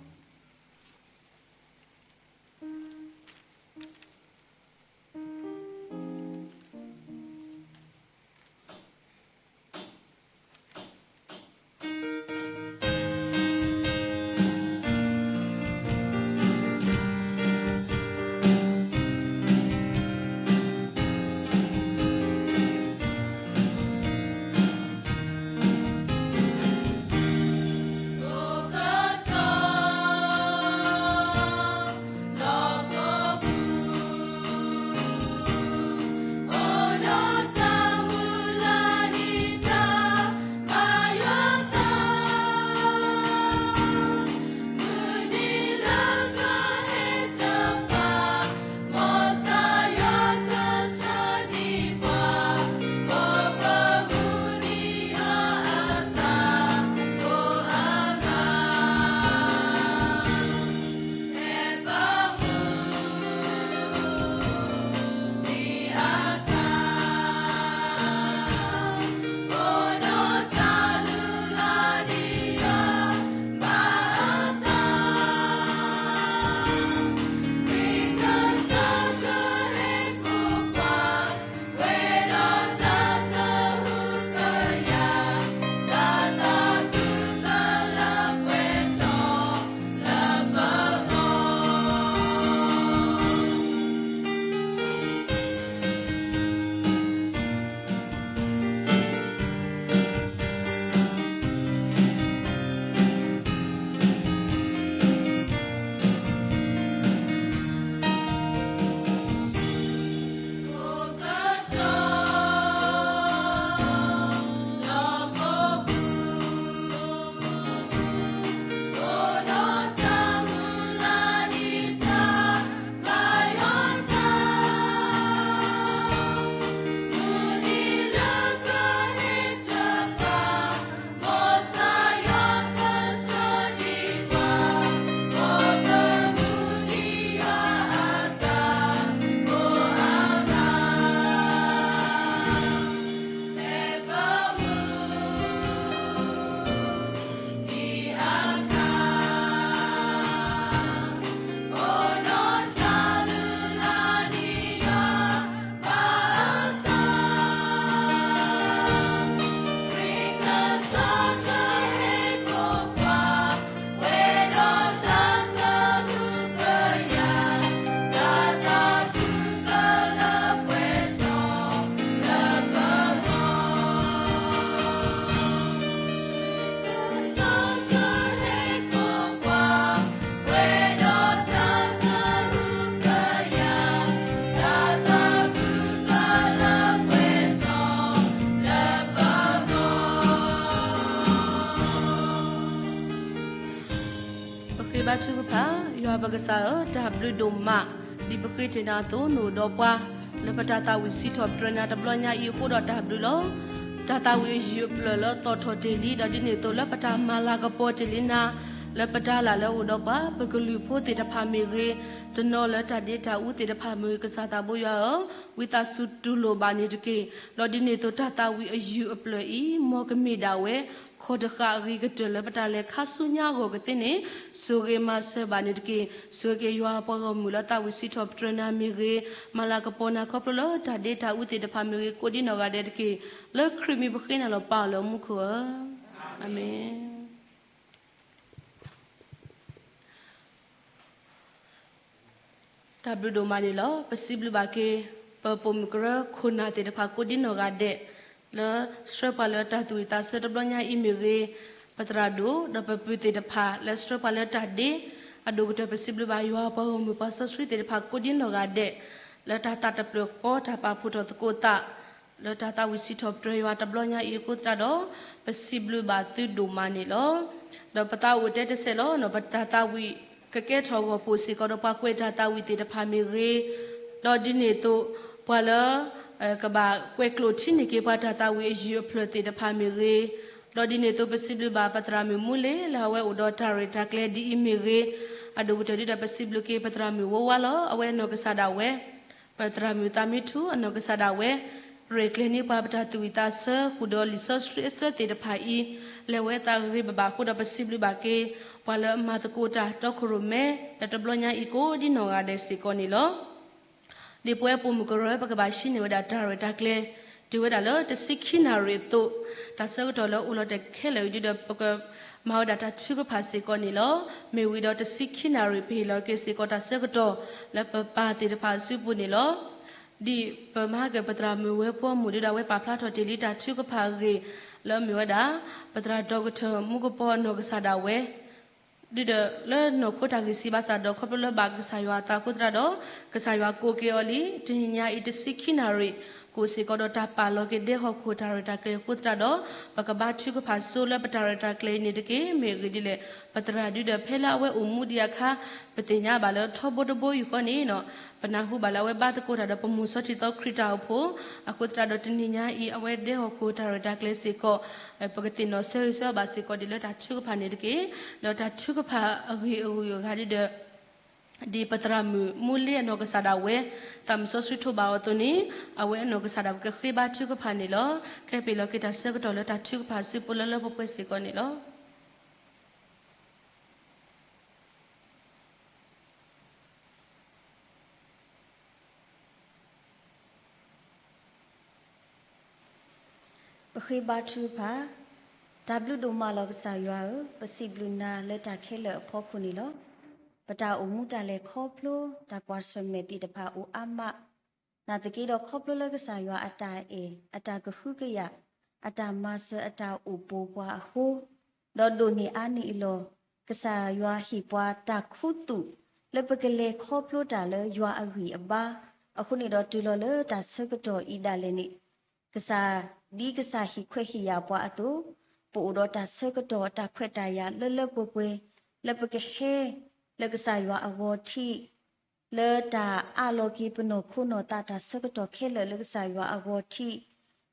ပဃ့ဘါထုကဖၣ်. ယွၤပကစၢ်ဧၢ, တၢ်ဘျုးဒိၣ်မး, ဒ်ပဃ့တ့ၢ်နၤအသိး နအိၣ်ဒီးပှၤ လၢပတၢ်သးဝံၣ်စံးထီၣ်ပတြၢၤနၤတဘျီညါအံၤအဃိဒီးတၢ်ဘျုးလီၤ. တၢ်သးဝံၣ်အယုၢ်အပျၢၢ်လၢသီၣ်ထီၣ်တ့ၢ်လံ, ဒီးဒ်န့ၣ်အသိးလၢပတၢ်မၤလၤကပီၤတ့ၢ်လံနၤ, လၢပတၢ်လၢ်လၢအိၣ်ဒီးပှၤ ပကလုာ်ဖိသ့ၣ်တဖၣ်မ့ၢ်ဂ့ၤ, တနီၤလၢတၢ်ဒ့တၢ်အူသ့ၣ်တဖၣ်မ့ၢ်ဂ့ၤ, ကစၢ်သးဘိယွၤဧၢ, ဝံသးစူၤတူၢ်လိာ်ဘၣ်န့ၣ်တက့ၢ်. ဒီးဒ်န့ၣ်အသိးတၢ်သးဝံၣ်အယုၢ်အပျၢၢ်အံၤ မ်ကမ့ၢ်ဒၣ်ဝဲ ခီၣ်တဃာ်အဂ့ၤကတၢၢ်လၢပတၢ်လဲၤခါဆူညါအဂီၢ်ကသ့န့ၣ်, ဆိၣ်ဂ့ၤမၤစၢၤဘၣ်န့ၣ်တက့ၢ်. ဆိၣ်ဂ့ၤက့ၤယွၤပှၤဂီၢ်မုၢ်လၢသးဝံၣ်စံးထီၣ်ပတြၢၤနၤမ့ၢ်ဂ့ၤ, မၤလၤကပီၤနၤခီဖျိလၢတၢ်ဒ့တၢ်အူသ့ၣ်တဖၣ်မ့ၢ်ဂ့ၤ ကိးဒ်နီၢ်ဂၤဒဲးတက့ၢ်. လၢခရံာ်မံၤပဃ့နၤလီၤပၢ်လၢမူခိၣ်ဧၢ, အၤမ့ၣ်. တၢ်ဘျုးဒိၣ်မးန့ၣ်လီၤ. ပစံးဘျုးဘၣ်က့ၤ ပပိာ်မုၣ်ကရၢခိၣ်နၢ်သ့ၣ်တဖၣ်ကိးဒ်နီၢ်ဂၤဒဲး, လၢဆှၢပှၤလၢတၢ်သူၣ်ဝံၣ်သးဆၢတဘျီညါအံၤမ့ၢ်ဂ့ၤ, ပသရၣ်ဒိၣ် ဒီးပပုၢ်သ့ၣ်တဖၣ် လၢဆှၢပှၤလၢတၢ်ဒ့, အဒိၣ်ကတၢၢ်ပစံးဘျုးဘၣ်ယွၤပှၤဂီၢ်မုၢ်ပှၤစီဆှံသ့ၣ်တဖၣ်ကိးဒ်နီၢ်ဂၤဒဲး, လၢတၢ်သးတဖျၢၣ်ဃီတၢ်ပာ်ဖှိၣ်ထီၣ်သကိးသး လၢတၢ်သးဝံၣ်စံးထီၣ်ပတြၢၤယွၤတဘျီညါအံၤအဃိသတးဒီး, ပစံးဘျုးဘၣ်သုဒိၣ်မးန့ၣ်လီၤ. ဒီးပသးအိၣ်တဲတစဲးလီၤ, ပတၢ်သးဝံၣ် ကကဲထီၣ်ဂီၢ်ပိာ်စ့ၢ်ကီးဒီးပှၤကွဲးတၢ်သးဝံၣ်သ့ၣ်တဖၣ်မ့ၢ်ဂ့ၤ, ဒီးဒ်န့ၣ်အသိး ပှၤလၢ ကဘၣ်ကွဲးကျိာ်ထံန့ၢ်က့ၤပှၤတၢ်သးဝံၣ်အယုၢ်အဖျၢၣ်သ့ၣ်တဖၣ်မ့ၢ်ဂ့ၤ, ဒီးဒ်န့ၣ်အသိး ပစံးဘျုးဘၣ်ပသရၣ်မုၣ်မူလ့ လၢအဝဲအိၣ်ဒီးတၢ်ရဲၣ်တၢ်ကျဲၤဒ်အံၤမ့ၢ်ဂ့ၤ, အဒိၣ်ကတၢၢ်ဒ်ဒီးပစံးဘျုးက့ၤပသရၣ်မုၣ်ဝါဝါလီၤ. အဝဲအနီၢ်ကစၢ်ဒၣ်ဝဲ ပသရၣ်မုၣ်သးမံထူအနီၢ်ကစၢ်ဒၣ်ဝဲ ရဲၣ်ကျဲၤန့ၢ်ပှၤပတၢ်သူၣ်ဝံၣ်သးဆၢ ဃုာ်ဒီးလံာ်စီဆှံအဆၢသ့ၣ်တဖၣ်အံၤ လဲၤဝဲအသးဂ့ၤဂ့ၤဘၣ်ဘၣ်အဃိဒီး ပစံးဘျုးဘၣ်က့ၤ ပှၤလၢအမၤသကိးတၢ်တီခိၣ်ရိၣ်မဲ လၢတဘျီညါအံၤကိးဒ်နီၢ်ဂၤဒဲးစ့ၢ်ကီးန့ၣ်လီၤ. ဒ်ပဝဲပိာ်မုၣ်ကရၢ ပကဘၣ်ဟံးန့ၢ်ဝဲဒၣ်တၢ်ရဲၣ်တၢ်ကျဲၤ တုၤဝဲဒၣ်လၢတဆံခံနၣ်ရံၣ်အသိး, တၢ်ဆၢကတီၢ်လၢအအိၣ်လီၤတဲာ်ခဲလၢာ်အံၤဒ်ဒီး ပကမၤဝဲဒၣ်တၢ်ထုကဖၣ်စ့ၢ်ကီးန့ၣ်လီၤ. မ့ၢ်ဝံၤဒီးတဆံခံနၣ်ရံၣ် ပဟ့ၣ်လီၤက့ၤစ့ၢ်ကီးတၢ်ဆၢကတီၢ် လၢပပၢ်သ့ၣ်တဖၣ်အစုပူၤန့ၣ်လီၤ. ဒ်ပမၤဟါကၢၤပသရၣ်မုၣ်ဝဲၢ်ဖိမုၣ်ဒ်ဒီး အဝဲပာ်ဖျါထီၣ်တ့ၢ်လံတၢ်ထုကဖၣ်အဂ့ၢ် လၢအမ့ၢ်ဝဲဒၣ် ပသရၣ်ဒီကထၢၣ်မူကပီၤအနီၢ်ကစၢ်ဒၣ်ဝဲ ဒ်ဒီးလၢနီၢ်ခိတၢ်ဂံၢ်စၢ်ဘါစၢ်ဒီး ခီဖျိလၢဘၣ်ကစၢ်ယွၤအသးအဃိသတးဒီး ကစၢ်ယွၤကိးက့ၤအီၤလံ. တနံၤညါအံၤတဆံခံနၣ်ရံၣ် ကိးစ့ၢ်ကီးဒီးတၢ်ပာ်လီၤက့ၤဒဲဟီၣ်ခိၣ်တၢ်ရဲၣ်တၢ်ကျဲၤအဃိသတးဒီး ပကဘါထုကဖၣ်ဆိလၢပတၢ်ရဲၣ်တၢ်ကျဲၤအံၤန့ၣ်တက့ၢ်. မ့ၢ်အဂ့ၢ်ဒ်လဲၣ် ပသရၣ်ဒ်ဒီးဖဲလၢအဝဲအိၣ်မူဒံးအခါ ပသ့ၣ်ညါဘၣ်လၢထီဘိတဘိယူၢ်ဃီန့ၣ် ပနၢ်ဟူဘၣ်လၢအဝဲဘါသကိးတၢ်ဒီးပမိၢ်စီထံသီခရံာ်တၢ်အိၣ်ဖှိၣ် အဃိသတးဒီးတနံၤညါအံၤ အဝဲဒဲဟီၣ်ခိၣ်တၢ်ရဲၣ်တၢ်ကျဲၤစ့ၢ်ကီး ပကသ့ၣ်နီၣ်ဆၢဂ့ၤဆၢဝါဘၣ်စ့ၢ်ကီးဒ်လၢတၢ်ထုကဖၣ်န့ၣ်တက့ၢ်. ဒီးတၢ်ထုကဖၣ်အဂ့ၢ်အဂုၤအဂၤဒ်ဒီး ဒ်ပသရၣ်မုၣ်မူလ့အနီၢ်ကစၢ်ဒၣ်ဝဲ သးမုၣ်စီဆှံထိးဘၣ်အီၤအသိးန့ၣ် အဝဲအနီၢ်ကစၢ်ဒၣ်ဝဲကဃ့ဘါထုကဖၣ်န့ၣ်လီၤ. ကဲပ့ၤလီၤက့ၤတၢ်ဆၢကတီၢ်လၢတၢ်ထုကဖၣ်အစုပူၤလၢလၢပှဲၤပှဲၤစ့ၢ်ကီးန့ၣ်လီၤ. ပဃ့ဘါထုကဖၣ်, တၢ်ဘျုးဒိၣ်မးလီၤကစၢ်ယွၤဧၢ, ပစံးဘျုးနၤလၢတၢ်ခဲလၢာ်အဖီခိၣ်န့ၣ်လီၤ. ပတၢ်အိၣ်မူတၢ်လဲၤခီဖျိ တၢ်ကွၢ်ဆၢၣ်မဲာ်သ့ၣ်တဖၣ်အိၣ်အါမး, နာ်သက့ဒီးခီဖျိလၢကစၢ်ယွၤအတၢ်အဲၣ်, အတၢ်ကဟုကယာ်, အတၢ်မၤစၢၤအတၢ်အိၣ်ပိာ်ပှၤအဃိ, ဒီးဒိၣ်န့ၢ်အါန့ၢ်အလီၢ် ကစၢ်ယွၤဟ့ၣ်ပှၤတၢ်ခူသူၣ် လၢပကလဲၤခီဖျိတၢ်လၢယွၤအဂံၢ်အဘါ, အဃိန့ၣ်ဒီးတုၤလီၤလၢတၢ်ဆၢကတီၢ်အံၤဒၣ်လဲာ်န့ၣ် ကစၢ်, ဒ်ကစၢ်ဟ့ၣ်ခွဲးဟ့ၣ်ယာ်ပှၤအသိး, ပအိၣ်ဒီးတၢ်ဆၢကတီၢ်တၢ်ခွဲးတၢ်ယာ်လၢလၢပှဲၤပှဲၤ, လၢပကဟဲ, လၢကစၢ်ယွၤအဂီၤထံး, လၢတၢ်အးလီၤက့ၤပနီၢ်ခိနီၢ်သးတၢ်ဆၢကတီၢ်ခဲလၢာ်လၢကစၢ်ယွၤအဂီၤထံး,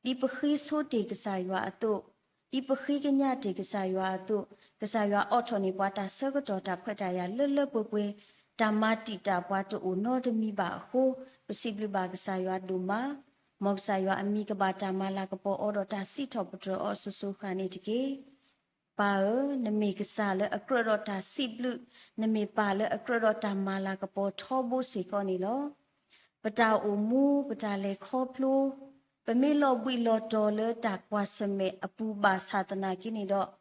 ဒ်ပဃ့ဆိတ့ၢ်ကစၢ်ယွၤအသိး, ဒ်ပဃ့ကညးတ့ၢ်ကစၢ်ယွၤအသိး, ကစၢ်ယွၤအိးထီၣ်န့ၢ်ပှၤတၢ်ဆၢကတီၢ်တၢ်ခွဲးတၢ်ယာ်လၢလၢပှဲၤပှဲၤ, တၢ်မၤတံာ်တာ်ပှၤတအိၣ်နီတမံၤဘၣ်အဃိ, ပစံးဘျုးဘၣ်ကစၢ်ယွၤဒိၣ်မး, မ်ကစၢ်ယွၤအမံၤကဘၣ်တၢ်မၤလၤကပီၤအီၤဒီးတၢ်စံးထီၣ်ပတြၢၤအီၤစိၤစိၤဃၣ်ဃၣ်န့ၣ်တက့ၢ်. ပၢ်ဧၢ, နမ့ၢ်ကစၢ်လၢအကြၢးဒီးတၢ်စံးဘျုး, နမ့ၢ်ပၢ်လၢအကြၢးဒီးတၢ်မၤလၤကပီၤထီဘိစ့ၢ်ကီးန့ၣ်လီၤ. ပတၢ်အိၣ်မူ, ပတၢ်လဲၤခီဖျိ, ပမ့ၢ်လီၤဘှံးလီၤတီၤလၢတၢ်ကွၢ်ဆၢၣ်မဲာ်အပူၤဘၣ်ဆၣ်သနာ်က့န့ၣ်ဒီး,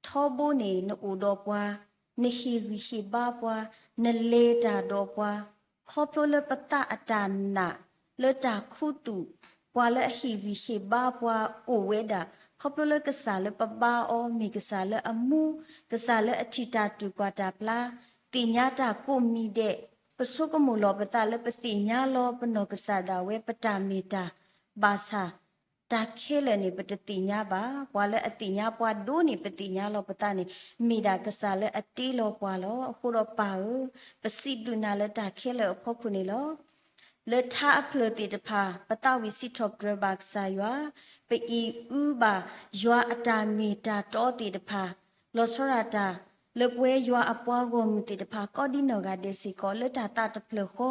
ထီဘိန့ၣ်နအိၣ်ဒီးပှၤ, နဟ့ၣ်ဂံၢ်ဟ့ၣ်ဘါပှၤ, နလဲၤတၢ်ဒီးပှၤ, ခီဖျိလၢပသးအတၢ်နာ်, လၢတၢ်ခူသူၣ်, ပှၤလၢအဟ့ၣ်ဂံၢ်ဟ့ၣ်ဘါပှၤအိၣ်ဝဲဒၣ်, ခီဖျိလၢကစၢ်လၢပဘါအီၤ မ့ၢ်ကစၢ်လၢအမူ, ကစၢ်လၢအထံၣ်တၢ်တူၢ်ကွၢ်တၢ်ပျါ, သ့ၣ်ညါတၢ်ကိးမံၤဒဲး, ပဆိကမိၣ်လီၤပသးလၢပသ့ၣ်ညါလီၤပနီၢ်ကစၢ်ဒၣ်ဝဲပတၢ်မ့ၢ်တၢ်, ဘၣ်ဆၣ် တၢ်ခဲလၢာ်န့ၣ် ပတသ့ၣ်ညါဘၣ်. ပှၤလၢအသ့ၣ်ညါပှၤဒိၣ်န့ၢ်ပသ့ၣ်ညါလီၤပသးန့ၣ် မ့ၢ်ဒၣ်ကစၢ်လၢအတ့လီၤပှၤလီၤ. အဃိဒီးပၢ်ဧၢ, ပစံးဘျုးနၤလၢတၢ်ခဲလၢာ်အဖီခိၣ်န့ၣ်လီၤ. လၢထါအဖျၢၣ်သ့ၣ်တဖၣ် ပသးဝံၣ်စံးထီၣ်ပတြၢၤဘၣ်ကစၢ်ယွၤ, ပအံၤအုဘၣ်ယွၤအတၢ်မ့ၢ်တၢ်တီသ့ၣ်တဖၣ်, လီၤဆီဒၣ်တၢ် လၢပဝဲယွၤအပှၤဂီၢ်မုၢ်သ့ၣ်တဖၣ် ကိးဒံနီၢ်ဂၤဒဲးစ့ၢ်ကီး လၢတၢ်သးတဖျၢၣ်ဃီ,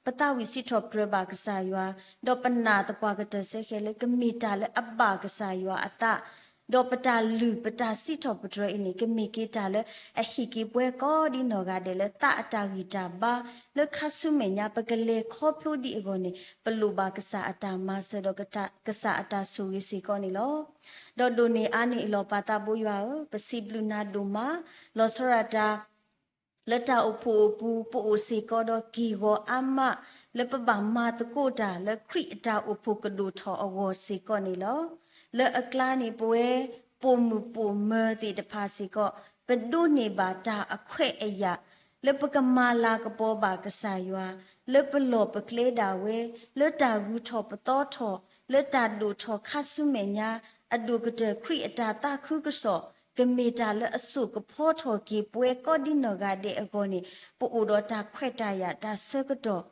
ပသးဝံၣ်စံးထီၣ်ပတြၢၤဘၣ်ကစၢ်ယွၤ, ဒီးပနာ်သပှၢ်ကတၢၢ်စဲဃဲၤလၢကမ့ၢ်တၢ်လၢအဘၣ်ကစၢ်ယွၤအသး, ဒီးပတၢ်လုၢ်ပတၢ်စံးထီၣ်ပတြၢၤအံၤန့ၣ် ကမ့ၢ်က့ၤတၢ်လၢအဟ့ၣ်က့ၤပှၤကိးဒံနီၢ်ဂၤဒဲးလၢသးအတၢ်ဂံၢ်တၢ်ဘါ, လၢခါဆူမဲာ်ညါပကလဲၤခီဖျိဒံးအဂီၢ်န့ၣ် ပလိၣ်ဘၣ်ကစၢ်အတၢ်မၤစၢၤဒီး ကစၢ်အတၢ်ဆိၣ်ဂ့ၤစ့ၢ်ကီးန့ၣ်လီၤ. ဒီးဒိၣ်န့ၢ်အါန့ၢ်အလီၢ်ပၢ်သးဘိယွၤဧၢ, ပစံးဘျုးနၤဒိၣ်မး, လီၤဆီဒၣ်တၢ် လၢတၢ်အိၣ်ဖှိၣ်အပူၤ ပအိၣ်စ့ၢ်ကီးဒီးက့ၢ်ဂီၤအါမး လၢပဘၣ်မၤသကိးတၢ်လၢခရံာ်အတၢ်အိၣ်ဖှိၣ်ကဒိၣ်ထီၣ်အဂီၢ်စ့ၢ်ကီးန့ၣ်လီၤ. လၢအကျါန့ၣ် ပဝဲပိာ်မုၣ်ပိာ်မၢၤသ့ၣ်တဖၣ်စ့ၢ်ကီး ပဒိးန့ၢ်ဘၣ်တၢ်အခွဲးအယာ် လၢပကမၤလၤကပီၤဘၣ်ကစၢ်ယွၤ, လၢပလီၢ်ပကျဲဒၣ်ဝဲ, လၢတၢ်ဂုၤထီၣ်ပသီထီၣ်, လၢတၢ်ဒိၣ်ထီၣ်ခါဆူမဲာ်ညါ, အဒိၣ်ကတၢၢ်ခရံာ်အတၢ်သးခုကစီၣ် ကမ့ၢ်တၢ်လၢအစိာ်ကဖီထီၣ်က့ၤ ပဝဲကိးဒံနီၢ်ဂၤဒဲးအဂီၢ်န့ၣ် ပအိၣ်ဒီးတၢ်ခွဲးတၢ်ယာ်တၢ်ဆၢကတီၢ်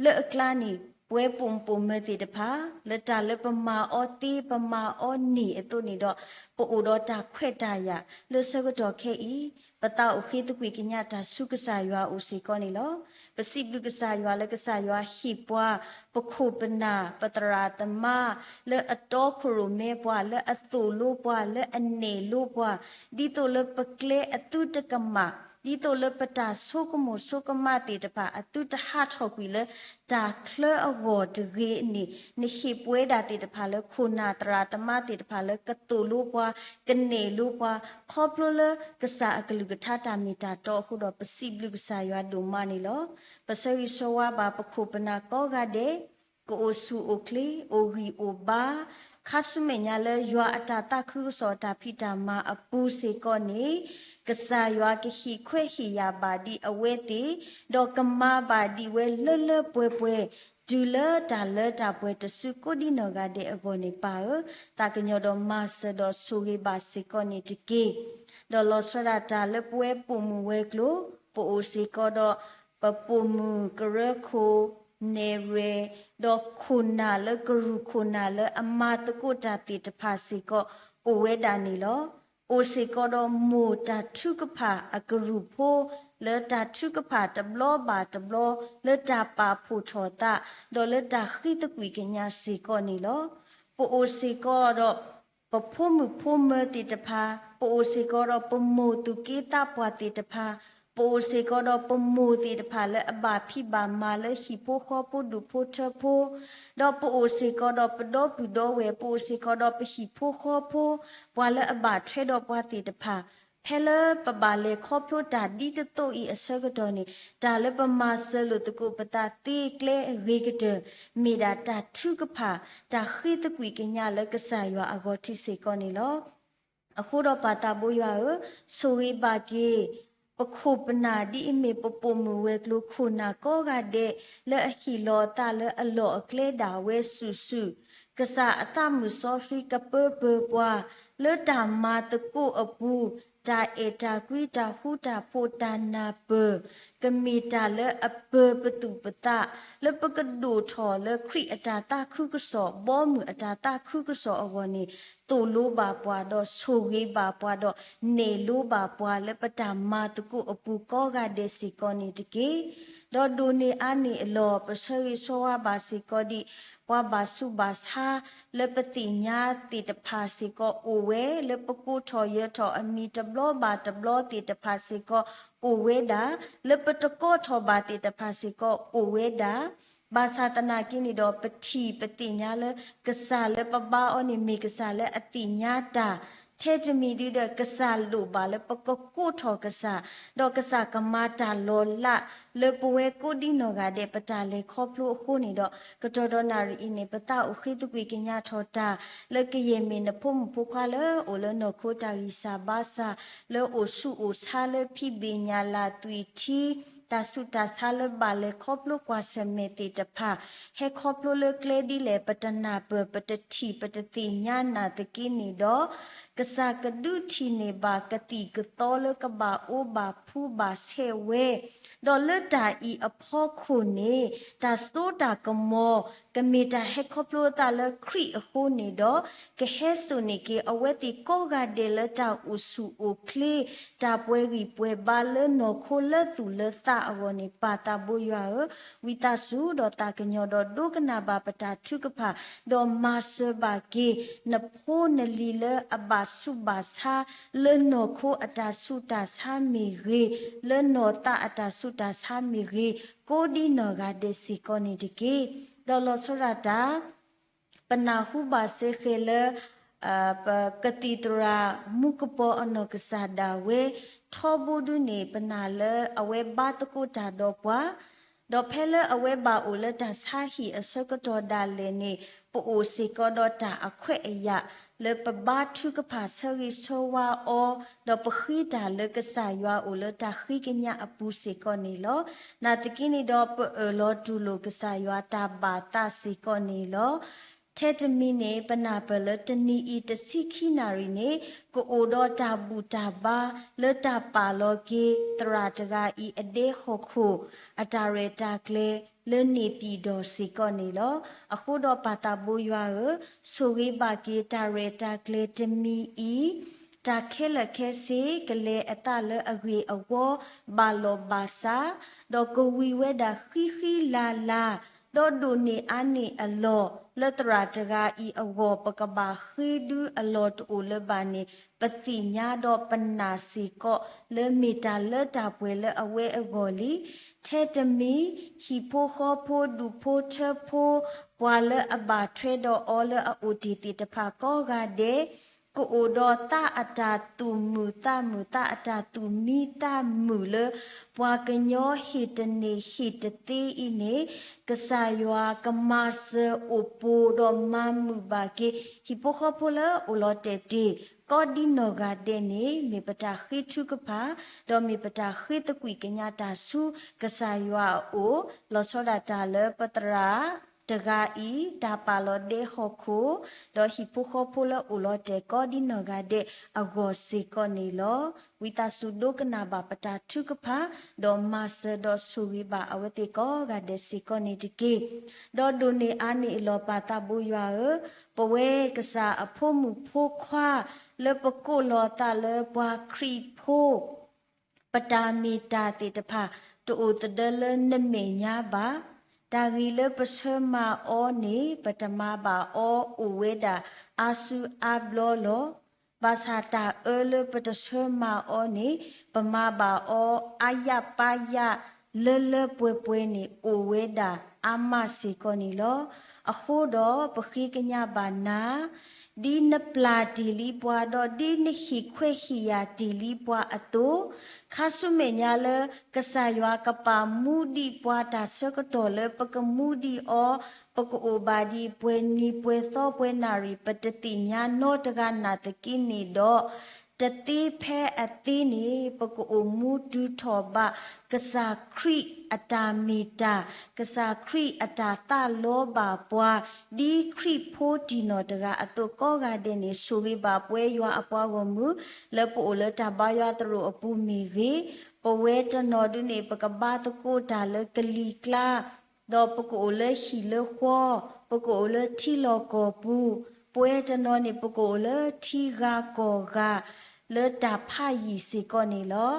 လၢအကျါန့ၣ် ပဝဲပိာ်မုၣ်ပိာ်မၢၤသ့ၣ်တဖၣ် လၢတၢ်လၢပမၤအီၤသ့ ပမၤအီၤန့ၢ်အသိးန့ၣ်ဒီး ပအိၣ်ဒီးတၢ်ခွဲးတၢ်ယာ်လၢဆၢကတီၢ်ခဲအံၤ ပသးအိၣ်ဃ့သကွံာ်ကညးတၢ်ဆူကစၢ်ယွၤအအိၣ်စ့ၢ်ကီးန့ၣ်လီၤ. ပစံးဘျုးကစၢ်ယွၤလၢကစၢ်ယွၤဟ့ၣ်ပှၤ ပခိၣ်ပနၢ် ပသရၣ်သမါ လၢအတီခိၣ်ရိၣ်မဲပှၤ လၢအသိၣ်လိပှၤ လၢအနဲၣ်လိပှၤ ဒ်သိးလၢပကျဲအသုတကမၣ် ဒ်သိးလၢပတၢ်ဆိကမိၣ်ဆိကမးသ့ၣ်တဖၣ် အသုတဟးထီၣ်ကွံာ်လၢတၢ်ချၢအဂီၢ်တဂ့ၤန့ၣ် နဟ့ၣ်ပဝဲဒၣ်သ့ၣ်တဖၣ်လၢခိၣ်နၢ်သရၣ်သမါသ့ၣ်တဖၣ်လၢကသိၣ်လိပှၤ ကနဲၣ်လိပှၤ ခီဖျိလၢကစၢ်အကလုၢ်ကထါတၢ်မ့ၢ်တၢ်တီအဃိဒီး ပစံးဘျုးကစၢ်ယွၤဒိၣ်မးန့ၣ်လီၤ. ပဆၢဂ့ၤဆၢဝါဘၣ်ပခိၣ်ပနၢ်ကိးဂၤဒဲး ကအိၣ်ဆူၣ်အိၣ်ချ့ အိၣ်ဂံၢ်အိၣ်ဘါ ခါဆူမဲာ်ညါလၢယွၤအတၢ်သးခုကစီၣ်အတၢ်ဖံးတၢ်မၤအပူၤစ့ၢ်ကီးန့ၣ် ကစၢ်ယွၤကဟ့ၣ်ခွဲးဟ့ၣ်ယာ်ဘၣ်ဒံးအဝဲသ့ၣ် ဒီးကမၤဘၣ်ဒံးဝဲလၢလၢပှဲၤပှဲၤ တုၤလၢတၢ်လၢတၢ်ပှဲၤတစုကိးဒံနီၢ်ဂၤဒဲးအဂီၢ်န့ၣ် ပၢ်ဧၢ, သးကညီၤဒီးမၤစၢၤဒီးဆိၣ်ဂ့ၤဘၣ်စ့ၢ်ကီးန့ၣ်တက့ၢ်. ဒီးလီၤဆီဒၣ်တၢ်လၢပဝဲပိာ်မုၣ်ဝဲၤကျိၤ ပအိၣ်စ့ၢ်ကီးဒီး ပပိာ်မုၣ်ကရၢခိၣ် နဲၣ်ရွဲၣ် ဒီးခိၣ်နၢ်လၢကရူၢ်ခိၣ်နၢ်လၢအမၤသကိးတၢ်သ့ၣ်တဖၣ်စ့ၢ်ကီး အိၣ်ဝဲဒၣ်န့ၣ်လီၤ. အိၣ်စ့ၢ်ကီးဒီးမိၢ်တၢ်ထုကဖၣ်အကရူၢ်ဖိ လၢတၢ်ထုကဖၣ်တဘျီဘၣ်တဘျီ လၢတၢ်ပာ်ဖှိၣ်ထီၣ်သး ဒီးလၢတၢ်ဃ့သကွံာ်ကညးစ့ၢ်ကီးန့ၣ်လီၤ. ပအိၣ်စ့ၢ်ကီးဒီး ပဖိမုၣ်ဖိမၢၤသ့ၣ်တဖၣ်, ပအိၣ်စ့ၢ်ကီးဒီးပမိၢ်သူၣ်က့သးပှၢ်သ့ၣ်တဖၣ်, ပအိၣ်စ့ၢ်ကီးဒီးပမိၢ်သ့ၣ်တဖၣ်လၢအဘၣ်ဖံးဘၣ်မၤလၢဟံၣ်ဖိဃီဖိဒူၣ်ဖိထၢဖိ, ဒီးပအိၣ်စ့ၢ်ကီးဒီးပဒီပုၢ်ဒီဝဲၢ်, ပအိၣ်စ့ၢ်ကီးဒီးပဟံၣ်ဖိဃီဖိ, ပှၤလၢအဘၣ်ထွဲဒီးပှၤသ့ၣ်တဖၣ်, ဖဲလၢပဘၣ်လဲၤခီဖျိတၢ်ဒ်တသိးအံၤအဆၢကတီၢ်န့ၣ် တၢ်လၢပမၤစၢၤလိာ်သကိးပသးသ့ကျဲအဂ့ၤကတၢၢ် မ့ၢ်ဒၣ်တၢ်ထုကဖၣ် တၢ်ဃ့သကွံာ်ကညးလၢကစၢ်ယွၤအဂီၢ်ထံးစ့ၢ်ကီးန့ၣ်လီၤ. အဃိဒီးပၢ်သးဘိယွၤဧၢ, ဆိၣ်ဂ့ၤဘၣ်က့ၤ ပခိၣ်ပနၢ်ဒ်အမ့ၢ်ပပိာ်မုၣ်ဝဲၤကျိၤခိၣ်နၢ်ကိးဂၤဒဲး လၢအဟ့ၣ်လီၤအသးလၢအလီၢ်အကျဲဒၣ်ဝဲစုာ်စုာ်, ကစၢ်အသးမုၢ်စီဆှံကပၢပၢၤပှၤ လၢတၢ်မၤသကိးအပူၤ, တၢ်အဲၣ်တၢ်ကွံ တၢ်ဃူတၢ်ဖိး တၢ်နၢ်ပၢၢ် ကမ့ၢ်တၢ်လၢအပၢၤပသူၣ်ပသး လၢပကဒိၣ်ထီၣ်လၢခရံာ်အတၢ်သးခုကစီၣ် ဘီမုၢ်အတၢ်သးခုကစီၣ်အဂီၢ်န့ၣ် သိၣ်လိဘၣ်ပှၤဒီးဆိၣ်ဂ့ၤဘၣ်ပှၤဒီး နဲၣ်လိဘၣ်ပှၤလၢပတၢ်မၤသကိးအပူၤကိးဂၤဒဲးစ့ၢ်ကီးန့ၣ်တက့ၢ်. ဒီးဒိၣ်န့ၢ်အါန့ၢ်အလီၢ် ပဆၢဂ့ၤဆၢဝါဘၣ်စ့ၢ်ကီးဒံး ပှၤဘၣ်ဆူးဘၣ်ဆါ လၢပသ့ၣ်ညါသ့ၣ်တဖၣ်စ့ၢ်ကီးအိၣ်ဝဲ, လၢပကိးထီၣ်ယၢၤထီၣ်အမံၤတဘျီဘၣ်တဘျီသ့ၣ်တဖၣ်စ့ၢ်ကီးအိၣ်ဝဲဒၣ်, လၢပတကိးထီၣ်ဘၣ်သ့ၣ်တဖၣ်စ့ၢ်ကီးအိၣ်ဝဲဒၣ်, ဘၣ်ဆၣ်သနာ်က့န့ၣ်ဒီး ပထံၣ်ပသ့ၣ်ညါလၢ ကစၢ်လၢပဘါအီၤန့ၣ် မ့ၢ်ကစၢ်လၢအသ့ၣ်ညါတၢ်, ထဲတမံၤဒုဒီး ကစၢ်လိၣ်ဘၣ်လၢပကကိးထီၣ်ကစၢ်, ဒီးကစၢ်ကမၤတၢ်လီၤလး လၢပဝဲကိးဒံနီၢ်ဂၤဒဲး ပတၢ်လဲၤခီဖျိအဃိန့ၣ်ဒီး ကတီၢ်ဒီးနၣ်ရံၣ်အံၤန့ၣ် ပသးအိၣ်ဃ့သကွံာ်ကညးထီၣ်တၢ် လၢကယဲၢ်မ့ၢ်နဖိမုၣ်ဖိခွါလၢအိၣ်လၢနီၢ်ခိတၢ်ဂံၢ်စၢ်ဘါစၢ်, လၢအိၣ်ဆူၣ်အိၣ်ဆါလၢဖံးဘ့ၣ်ညၣ်လၢ်သွံၣ်ထံ, တၢ်ဆူးတၢ်ဆါလၢဘၣ်လဲၤခီဖျိကွၢ်ဆၢၣ်မဲာ်သ့ၣ်တဖၣ်, ဟဲခီဖျိလၢကျဲဒ်လဲၣ် ပတနၢ်ပၢၢ် ပတထံၣ် ပတသ့ၣ်ညါနာ်သက့န့ၣ်ဒီး ကစၢ်ကဒုးထံၣ်န့ၢ်ဘၣ်ကသံၣ်ကသီလၢကဘၣ်အိၣ်ဘၣ်ဖှူဘၣ်ဆဲးဝဲ, ဒီးလၢတၢ်အံၤအဖီခိၣ်န့ၣ် တၢ်စိတၢ်ကမီၤ ကမ့ၢ်တၢ်ဟဲခီဖျိအသးလၢခရံာ်အဃိန့ၣ်ဒီး ကဟဲစိာ်န့ၢ်က့ၤအဝဲသ့ၣ်ကိးဂၤဒဲးလၢတၢ်အိၣ်ဆူၣ်အိၣ်ချ့ တၢ်ပှဲၤဂံၢ်ပှဲၤဘါလၢနီၢ်ခိလၢသူၣ်လၢသးအဂီၢ်န့ၣ် ပၢ်သးဘိယွၤဧၢ, ဝံသးစူၤဒီးသးကညီၤဒီးဒိကနၣ်ဘၣ်ပတၢ်ထုကဖၣ်, ဒီးမၤစၢၤဘၣ်က့ၤ နဖိနလံၤလၢအဘၣ်ဆူးဘၣ်ဆါ လၢနီၢ်ခိအတၢ်ဆူးတၢ်ဆါမ့ၢ်ဂ့ၤ, လၢနီၢ်သးအတၢ်ဆူးတၢ်ဆါမ့ၢ်ဂ့ၤ, ကိးဒံနီၢ်ဂၤဒဲးစ့ၢ်ကီးန့ၣ်တက့ၢ်. ဒီးလီၤဆီဒၣ်တၢ် ပနၢ်ဟူဘၣ်စ့ၢ်ကီးလၢ ပကသံၣ်သရၣ်မူကပီၤအနီၢ်ကစၢ်ဒၣ်ဝဲ ထီဘိဒုန့ၣ် ပနာ်လၢအဝဲဘါသကိးတၢ်ဒီးပှၤ, ဒီးဖဲလၢအဝဲဘၣ်အိၣ်လၢတၢ်ဆါဟံၣ်အဆၢကတီၢ်ဒၣ်လဲာ်န့ၣ် ပအိၣ်စ့ၢ်ကီးဒီးတၢ်အခွဲးအယာ် လၢပဘါထုကဖၣ်ဆၢဂ့ၤဆၢဝါအီၤ, ဒီးပဃ့တၢ်လၢကစၢ်ယွၤအိၣ်လၢတၢ်ဃ့ကညးအပူၤစ့ၢ်ကီးန့ၣ်လီၤ. နာ်သက့န့ၣ်ဒီး ပအၢၣ်လီၤတူၢ်လိာ်ကစၢ်ယွၤတၢ်ဘၣ်သးစ့ၢ်ကီးန့ၣ်လီၤ. ထဲတမံၤန့ၣ် ပနၢ်ပၢၢ်လၢတနံၤအံၤတဆံခံနၣ်ရံၣ်န့ၣ် ကအိၣ်ဒီးတၢ်ဘူၣ်တၢ်ဘါလၢတၢ်ပာ်လီၤက့ၤသရၣ်တဂၤအံၤအဒဲဟီၣ်ခိၣ်အတၢ်ရဲၣ်တၢ်ကျဲၤလၢန့ၣ်ပံၤဒီၣ်စ့ၢ်ကီးန့ၣ်လီၤ. အဃိဒီးပၢ်သးဘိယွၤဧၢ, ဆိၣ်ဂ့ၤဘၣ်က့ၤတၢ်ရဲၣ်တၢ်ကျဲၤတမံၤအံၤ တၢ်ခဲလၢာ်ခဲဆ့ ကလဲၤအသးလၢအဂ့ၢ်အဝီ ဘၣ်လီၢ်ဘၣ်စး, ဒီးကဝံၤဝဲဒၣ်ဃံဃံလၤလၤ, ဒီးဒိၣ်န့ၢ်အါန့ၢ်အလီၢ် လၢသရၣ်တဂၤအံၤအဂီၢ် ပကဘၣ်ဃ့ဒုအလီၢ်တအိၣ်လၢၤဘၣ်န့ၣ် ပသ့ၣ်ညါဒီးပနာ်စ့ၢ်ကီး လၢမ့ၢ်တၢ်လၢတၢ်ပှဲၤလၢအဝဲအဂီၢ်လံ. ထဲတမံၤ ဟံၣ်ဖိဃီဖိ ဒူၣ်ဖိထၢဖိ ပှၤလၢအဘၣ်ထွဲဒီးအီၤလၢအအိၣ်တ့ၢ်သ့ၣ်တဖၣ်ကိးဂၤဒဲး ကအိၣ်ဒီးသးအတၢ်သူၣ်မုာ်သးမုာ် သးအတၢ်သူၣ်မံသးမုာ်လၢ ပှၤကညီဟ့ၣ်တန့ၢ်ဟ့ၣ်တသ့အံၤန့ၣ် ကစၢ်ယွၤကမၤစၢၤအိၣ်ပိၢ်ဒီးမၤမုာ်ဘၣ်က့ၤ ဟံၣ်ဖိဃီဖိလၢအိၣ်လီၤတဲာ်တ့ၢ် ကိးဒ်နီၢ်ဂၤဒဲးန့ၣ် မ့ၢ်ပတၢ်ဃ့ထုကဖၣ် ဒီးမ့ၢ်ပတၢ်ဃ့သကွံၢ်ကညးတၢ်ဆူ ကစၢ်ယွၤအအိၣ် လီၤဆီဒၣ်တၢ်လၢပသရၣ်တဂၤအံၤ တၢ်ပာ်လီၤဒဲဟီၣ်ခိၣ် ဒီးဟံၣ်ဖိဃီဖိလၢအိၣ်လီၤတဲာ်ကိးဒ်နီၢ်ဂၤဒဲးအဂီၢ်စ့ၢ်ကီးန့ၣ်လီၤ. ဝံသးစူၤဒိကနၣ်ဘၣ်ပတၢ်ထုကဖၣ် ဒီးမၤစၢၤဒီးဆိၣ်ဂ့ၤဘၣ်အဝဲသ့ၣ်ကိးဂၤဒဲးစ့ၢ်ကီးန့ၣ်တက့ၢ်. ဒီးဒိၣ်န့ၢ်အါန့ၢ်အလီၢ်ပၢ်သးဘိယွၤဧၢ, ပဝဲကစၢ်အဖိမုၣ်ဖိခွါ လၢပကိးလီၤသးလၢပှၤခရံာ်ဖိ ပတၢ်မ့ၢ်တၢ်သ့ၣ်တဖၣ် တအိၣ်သဒၢလၢနမဲာ်ညါဘၣ်. တၢ်ဂ့ၢ်လၢပဆၢမၤအီၤန့ၣ် ပတမၤဘၣ်အီၤအိၣ်ဝဲဒၣ်အါစုအါဘျီလီၤ. ဘၣ်ဆၣ်တၢ်အၢလၢပတဆၢမၤအီၤန့ၣ် ပမၤဘၣ်အီၤအါယၣ်ပါယၣ် လၢလၢပှဲၤပှဲၤန့ၣ် အိၣ်ဝဲဒၣ်အါမးစ့ၢ်ကီးန့ၣ်လီၤ. အဃိဒီးပဃ့ကညးဘၣ်နၤ ဒ်နပျၢ်တ့ၢ်လံပှၤ ဒီးဒ်နဟ့ၣ်ခွဲးဟ့ၣ်ယာ်တ့ၢ်လံပှၤအသိး, ခါဆူမဲာ်ညါလၢ ကစၢ်ယွၤကပာ်မူဒံးပှၤတၢ်ဆၢကတီၢ်လၢပကမူဒံးအီၤ, ပကအိၣ်ဘၣ်ဒံးပှဲၤနံၤပှဲၤသီပှဲၤနၣ်ရံၣ် ပတသ့ၣ်ညါနီတဂၤနာ်သက့န့ၣ်ဒီး, တသ့ဖဲအသ့န့ၣ် ပကအိၣ်မူတုၤထီၣ်ဘၣ် ကစၢ်ခရံာ်အတၢ်မ့ၢ်တၢ်, ကစၢ်ခရံာ်အတၢ်သးလီဘၣ်ပှၤ, ဒ်ခရံာ်ဖိတံၢ်နီၢ်တဂၤအသိးကိးဂၤဒဲးန့ၣ် ဆိၣ်ဂ့ၤဘၣ်ပဝဲယွၤအပှၤဂီၢ်မုၢ် လၢပအိၣ်လၢတၢ်ဘါယွၤသရိာ်အပူၤမ့ၢ်ဂ့ၤ, ပဝဲတနီၤဒုန့ၣ် ပကဘါသကိးတၢ်လၢကလံၤကျါ, ဒီးပကအိၣ်လၢဟံၣ်လၢဃီ, ပကအိၣ်လၢထံလီၢ်ကီၢ်ပူၤ, ပဝဲတနီၤန့ၣ် ပကအိၣ်လၢထံဂၤကီၢ်ဂၤ လၢတၢ်ဖးယံာ်စ့ၢ်ကီးန့ၣ်လီၤ.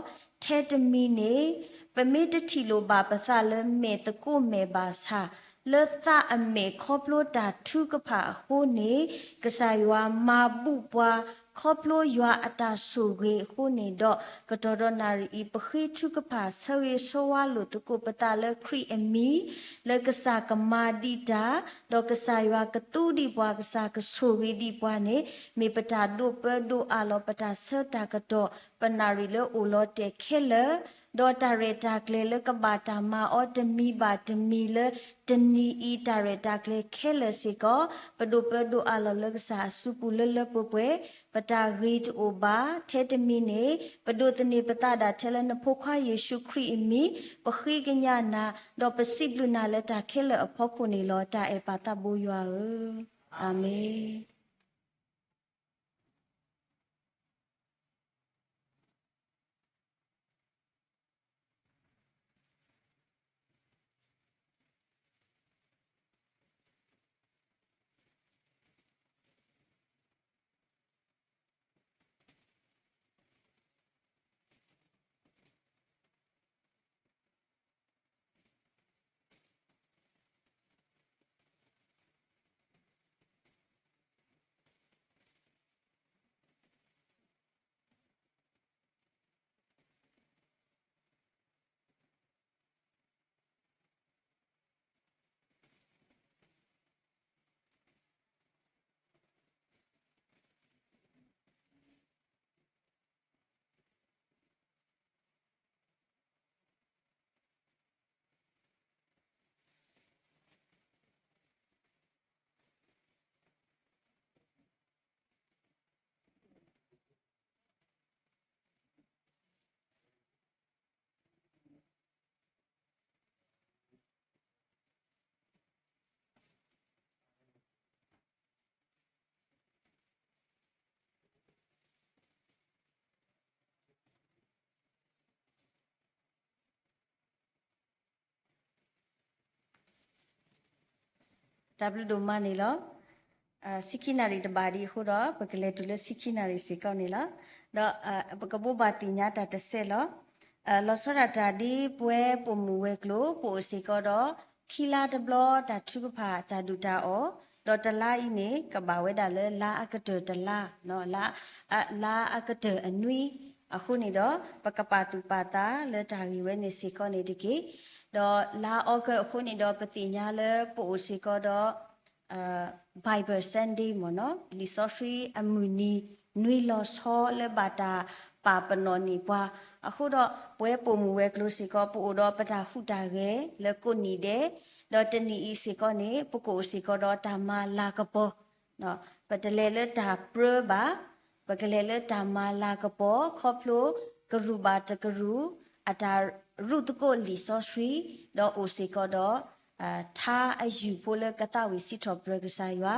ထဲတမံၤန့ၣ် ပမ့ၢ်တထံၣ်လိာ်ဘၣ်ပသးလၢမဲာ်သကိးမဲာ်ဘၣ်ဆၣ်, လၢသးအမဲာ်ခီဖျိတၢ်ထုကဖၣ်အဃိန့ၣ် ကစၢ်ယွၤမၤဘူၣ်ပှၤ ခီဖျိယွၤအတၢ်ဆိၣ်ဂ့ၤအဃိန့ၣ်ဒီး ကတီၢ်ဒီးနၣ်ရံၣ်အံၤ ပဃ့ထုကဖၣ်ဆၢဂ့ၤဆၢဝါလိာ်သကိးပသးလၢခရံာ်အမံၤ လၢကစၢ်ကမၤဒံးတၢ်, ဒီးကစၢ်ယွၤကသူဒံးပှၤ ကစၢ်ကဆိၣ်ဂ့ၤဒံးပှၤန့ၣ် မ့ၢ်ပတၢ်ဒိးပၢဒိးအးလီၤပတၢ်ဆၢတၢ်ကတီၢ် ပနၣ်ရံၣ်လၢအိၣ်လီၤတဲာ်ခဲလၢာ်, ဒီးတၢ်ရဲၣ်တၢ်ကျဲၤလၢကဘၣ်တၢ်မၤအီၤတမံၤဘၣ်တမံၤလၢ တနံၤအံၤတၢ်ရဲၣ်တၢ်ကျဲၤခဲလၢာ်စ့ၢ်ကီး ပဒိးပၢဒိးအးလီၤလၢကစၢ်အစုပူၤလၢလၢပှဲၤပှဲၤ, ပတၢ်ဂ့ၤတအိၣ်ဘၣ်. ထဲတမံၤန့ၣ် ပဒိးသန့ၤပသးဒၣ်ထဲလၢနဖိခွါယ့ၣ်ၡူးခရံာ်အမံၤ ပဃ့ကညးနၤ, ဒီးပစံးဘျုးနၤလၢတၢ်ခဲလၢာ်အဖီခိၣ်န့ၣ်လီၤ. တၢ်အဲၣ်ပၢ်သးဘိယွၤဧၢ, အၤမ့ၣ်. တၢ်ဘျုးဒိၣ်မးန့ၣ်လီၤ. ဆံခံနၣ်ရံၣ်တဘၣ်ဒံးအဃိဒီး ပကလဲၤတုၤလၢဆံခံနၣ်ရံၣ်စ့ၢ်ကီးန့ၣ်လီၤ. ဒီးပကဘိးဘၣ်သ့ၣ်ညါတၢ်တစဲးလီၤ. လီၤဆီဒၣ်တၢ်ဒ်ပဝဲပိာ်မုၣ်ဝဲၤကျိၤ ပအိၣ်စ့ၢ်ကီးဒီး ခံလါတဘျီတၢ်ထုကဖၣ်တၢ်ဒုၣ်တၢ်အီၣ်, ဒီးတလါအံၤန့ၣ် ကဘၣ်ဝဲဒၣ်လၢလါအကတၢၢ်တလါ, လါအကတၢၢ်အနွံအဃိန့ၣ်ဒီး ပကပာ်သူၣ်ပာ်သးလၢတၢ်ဂ့ၢ်ဝဲန့ၣ်စ့ၢ်ကီးန့ၣ်တက့ၢ်. ဒီးလါအီကူးအဃိန့ၣ်ဒီး ပသ့ၣ်ညါလၢပအိၣ်စ့ၢ်ကီးဒီး Bible Sunday မ့ၢ်နီၤ, လံာ်စီဆှံအမုၢ်နံၤ နွံလီၤဆီလၢဘၣ်တၢ်ပာ်ပနီၣ်န့ၢ်ပှၤ, အဃိဒီး ပဝဲပိာ်မုၣ်ဝဲၤကျိၤစ့ၢ်ကီး ပအိၣ်ဒီးပတၢ်ဟူးတၢ်ဂဲၤလၢကိးနံၣ်ဒဲး, ဒီးတနံၣ်အံၤစ့ၢ်ကီးန့ၣ် ပကအိၣ်စ့ၢ်ကီးဒီးတၢ်မၤလၤကပီၤ, ပတလဲၤလၢတၢ်ပြၢဘၣ်, ပကလဲၤလၢတၢ်မၤလၤကပီၤ ခီဖျိကရူၢ်ဘၣ်တကရူၢ် အတၢ်ရူးသကိးလံာ်စီဆှံ, ဒီးအိၣ်စ့ၢ်ကီးဒီး ထါအယုၢ်ဖိလၢကသးဝံၣ်စံးထီၣ်ပတြၢၤကစၢ်ယွၤ,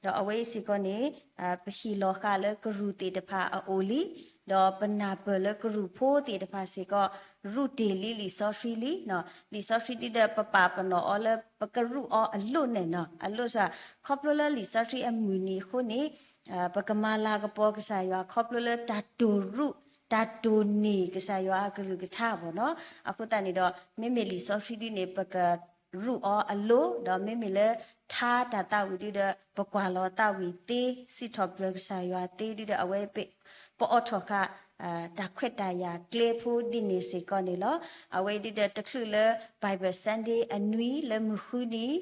ဒီးအဝဲအံၤစ့ၢ်ကီးန့ၣ် ပဟ့ၣ်လီၤဃာ်လၢကရူၢ်သ့ၣ်တဖၣ်အအိၣ်လံ, ဒီးပနၢ်ပၢၢ်လၢကရူၢ်ဖိသ့ၣ်တဖၣ်စ့ၢ်ကီး ရူၢ်တ့ၢ်လံလံာ်စီဆှံလံ, လံာ်စီဆှံဒ်ဒီးပပာ်ပနီၣ်အီၤလၢပကရူၢ်အီၤအလိၣ်န့ၣ်နီၤ, အလိၣ်စ့ၢ် ခီဖျိလၢလံာ်စီဆှံအမုၢ်နံၤအဃိန့ၣ် ပကမၤလၤကပီၤကစၢ်ယွၤ ခီဖျိလၢတၢ်တိၢ်ရူၢ် တၢ်တိၢ်န့ၢ်ကစၢ်ယွၤအကလုၢ်ကထါဘၣ်နီၤ, အဃိသတးန့ၣ်ဒီး မ့မ့ၢ်လံာ်စီဆှံဒ်န့ၣ် ပကရူၢ်အီၤအလိၣ်, ဒီးမ့မ့ၢ်လၢထါတၢ်သးဝံၣ်ဒ်ဒီး ပကွၢ်လီၤသးဝံၣ်သ့ စံးထီၣ်ပတြၢၤကစၢ်ယွၤသ့ဒ်ဒီး အဝဲ ပအိးထီၣ်ဃာ် တၢ်ခွဲးတၢ်ယာ်ကျဲဖိဒ်န့ၣ်စ့ၢ်ကီးန့ၣ်လီၤ. အဝဲဒ်ဒီးတချုးလၢ Bible Sunday အနွံလၢမုၢ်ဃုနံၤ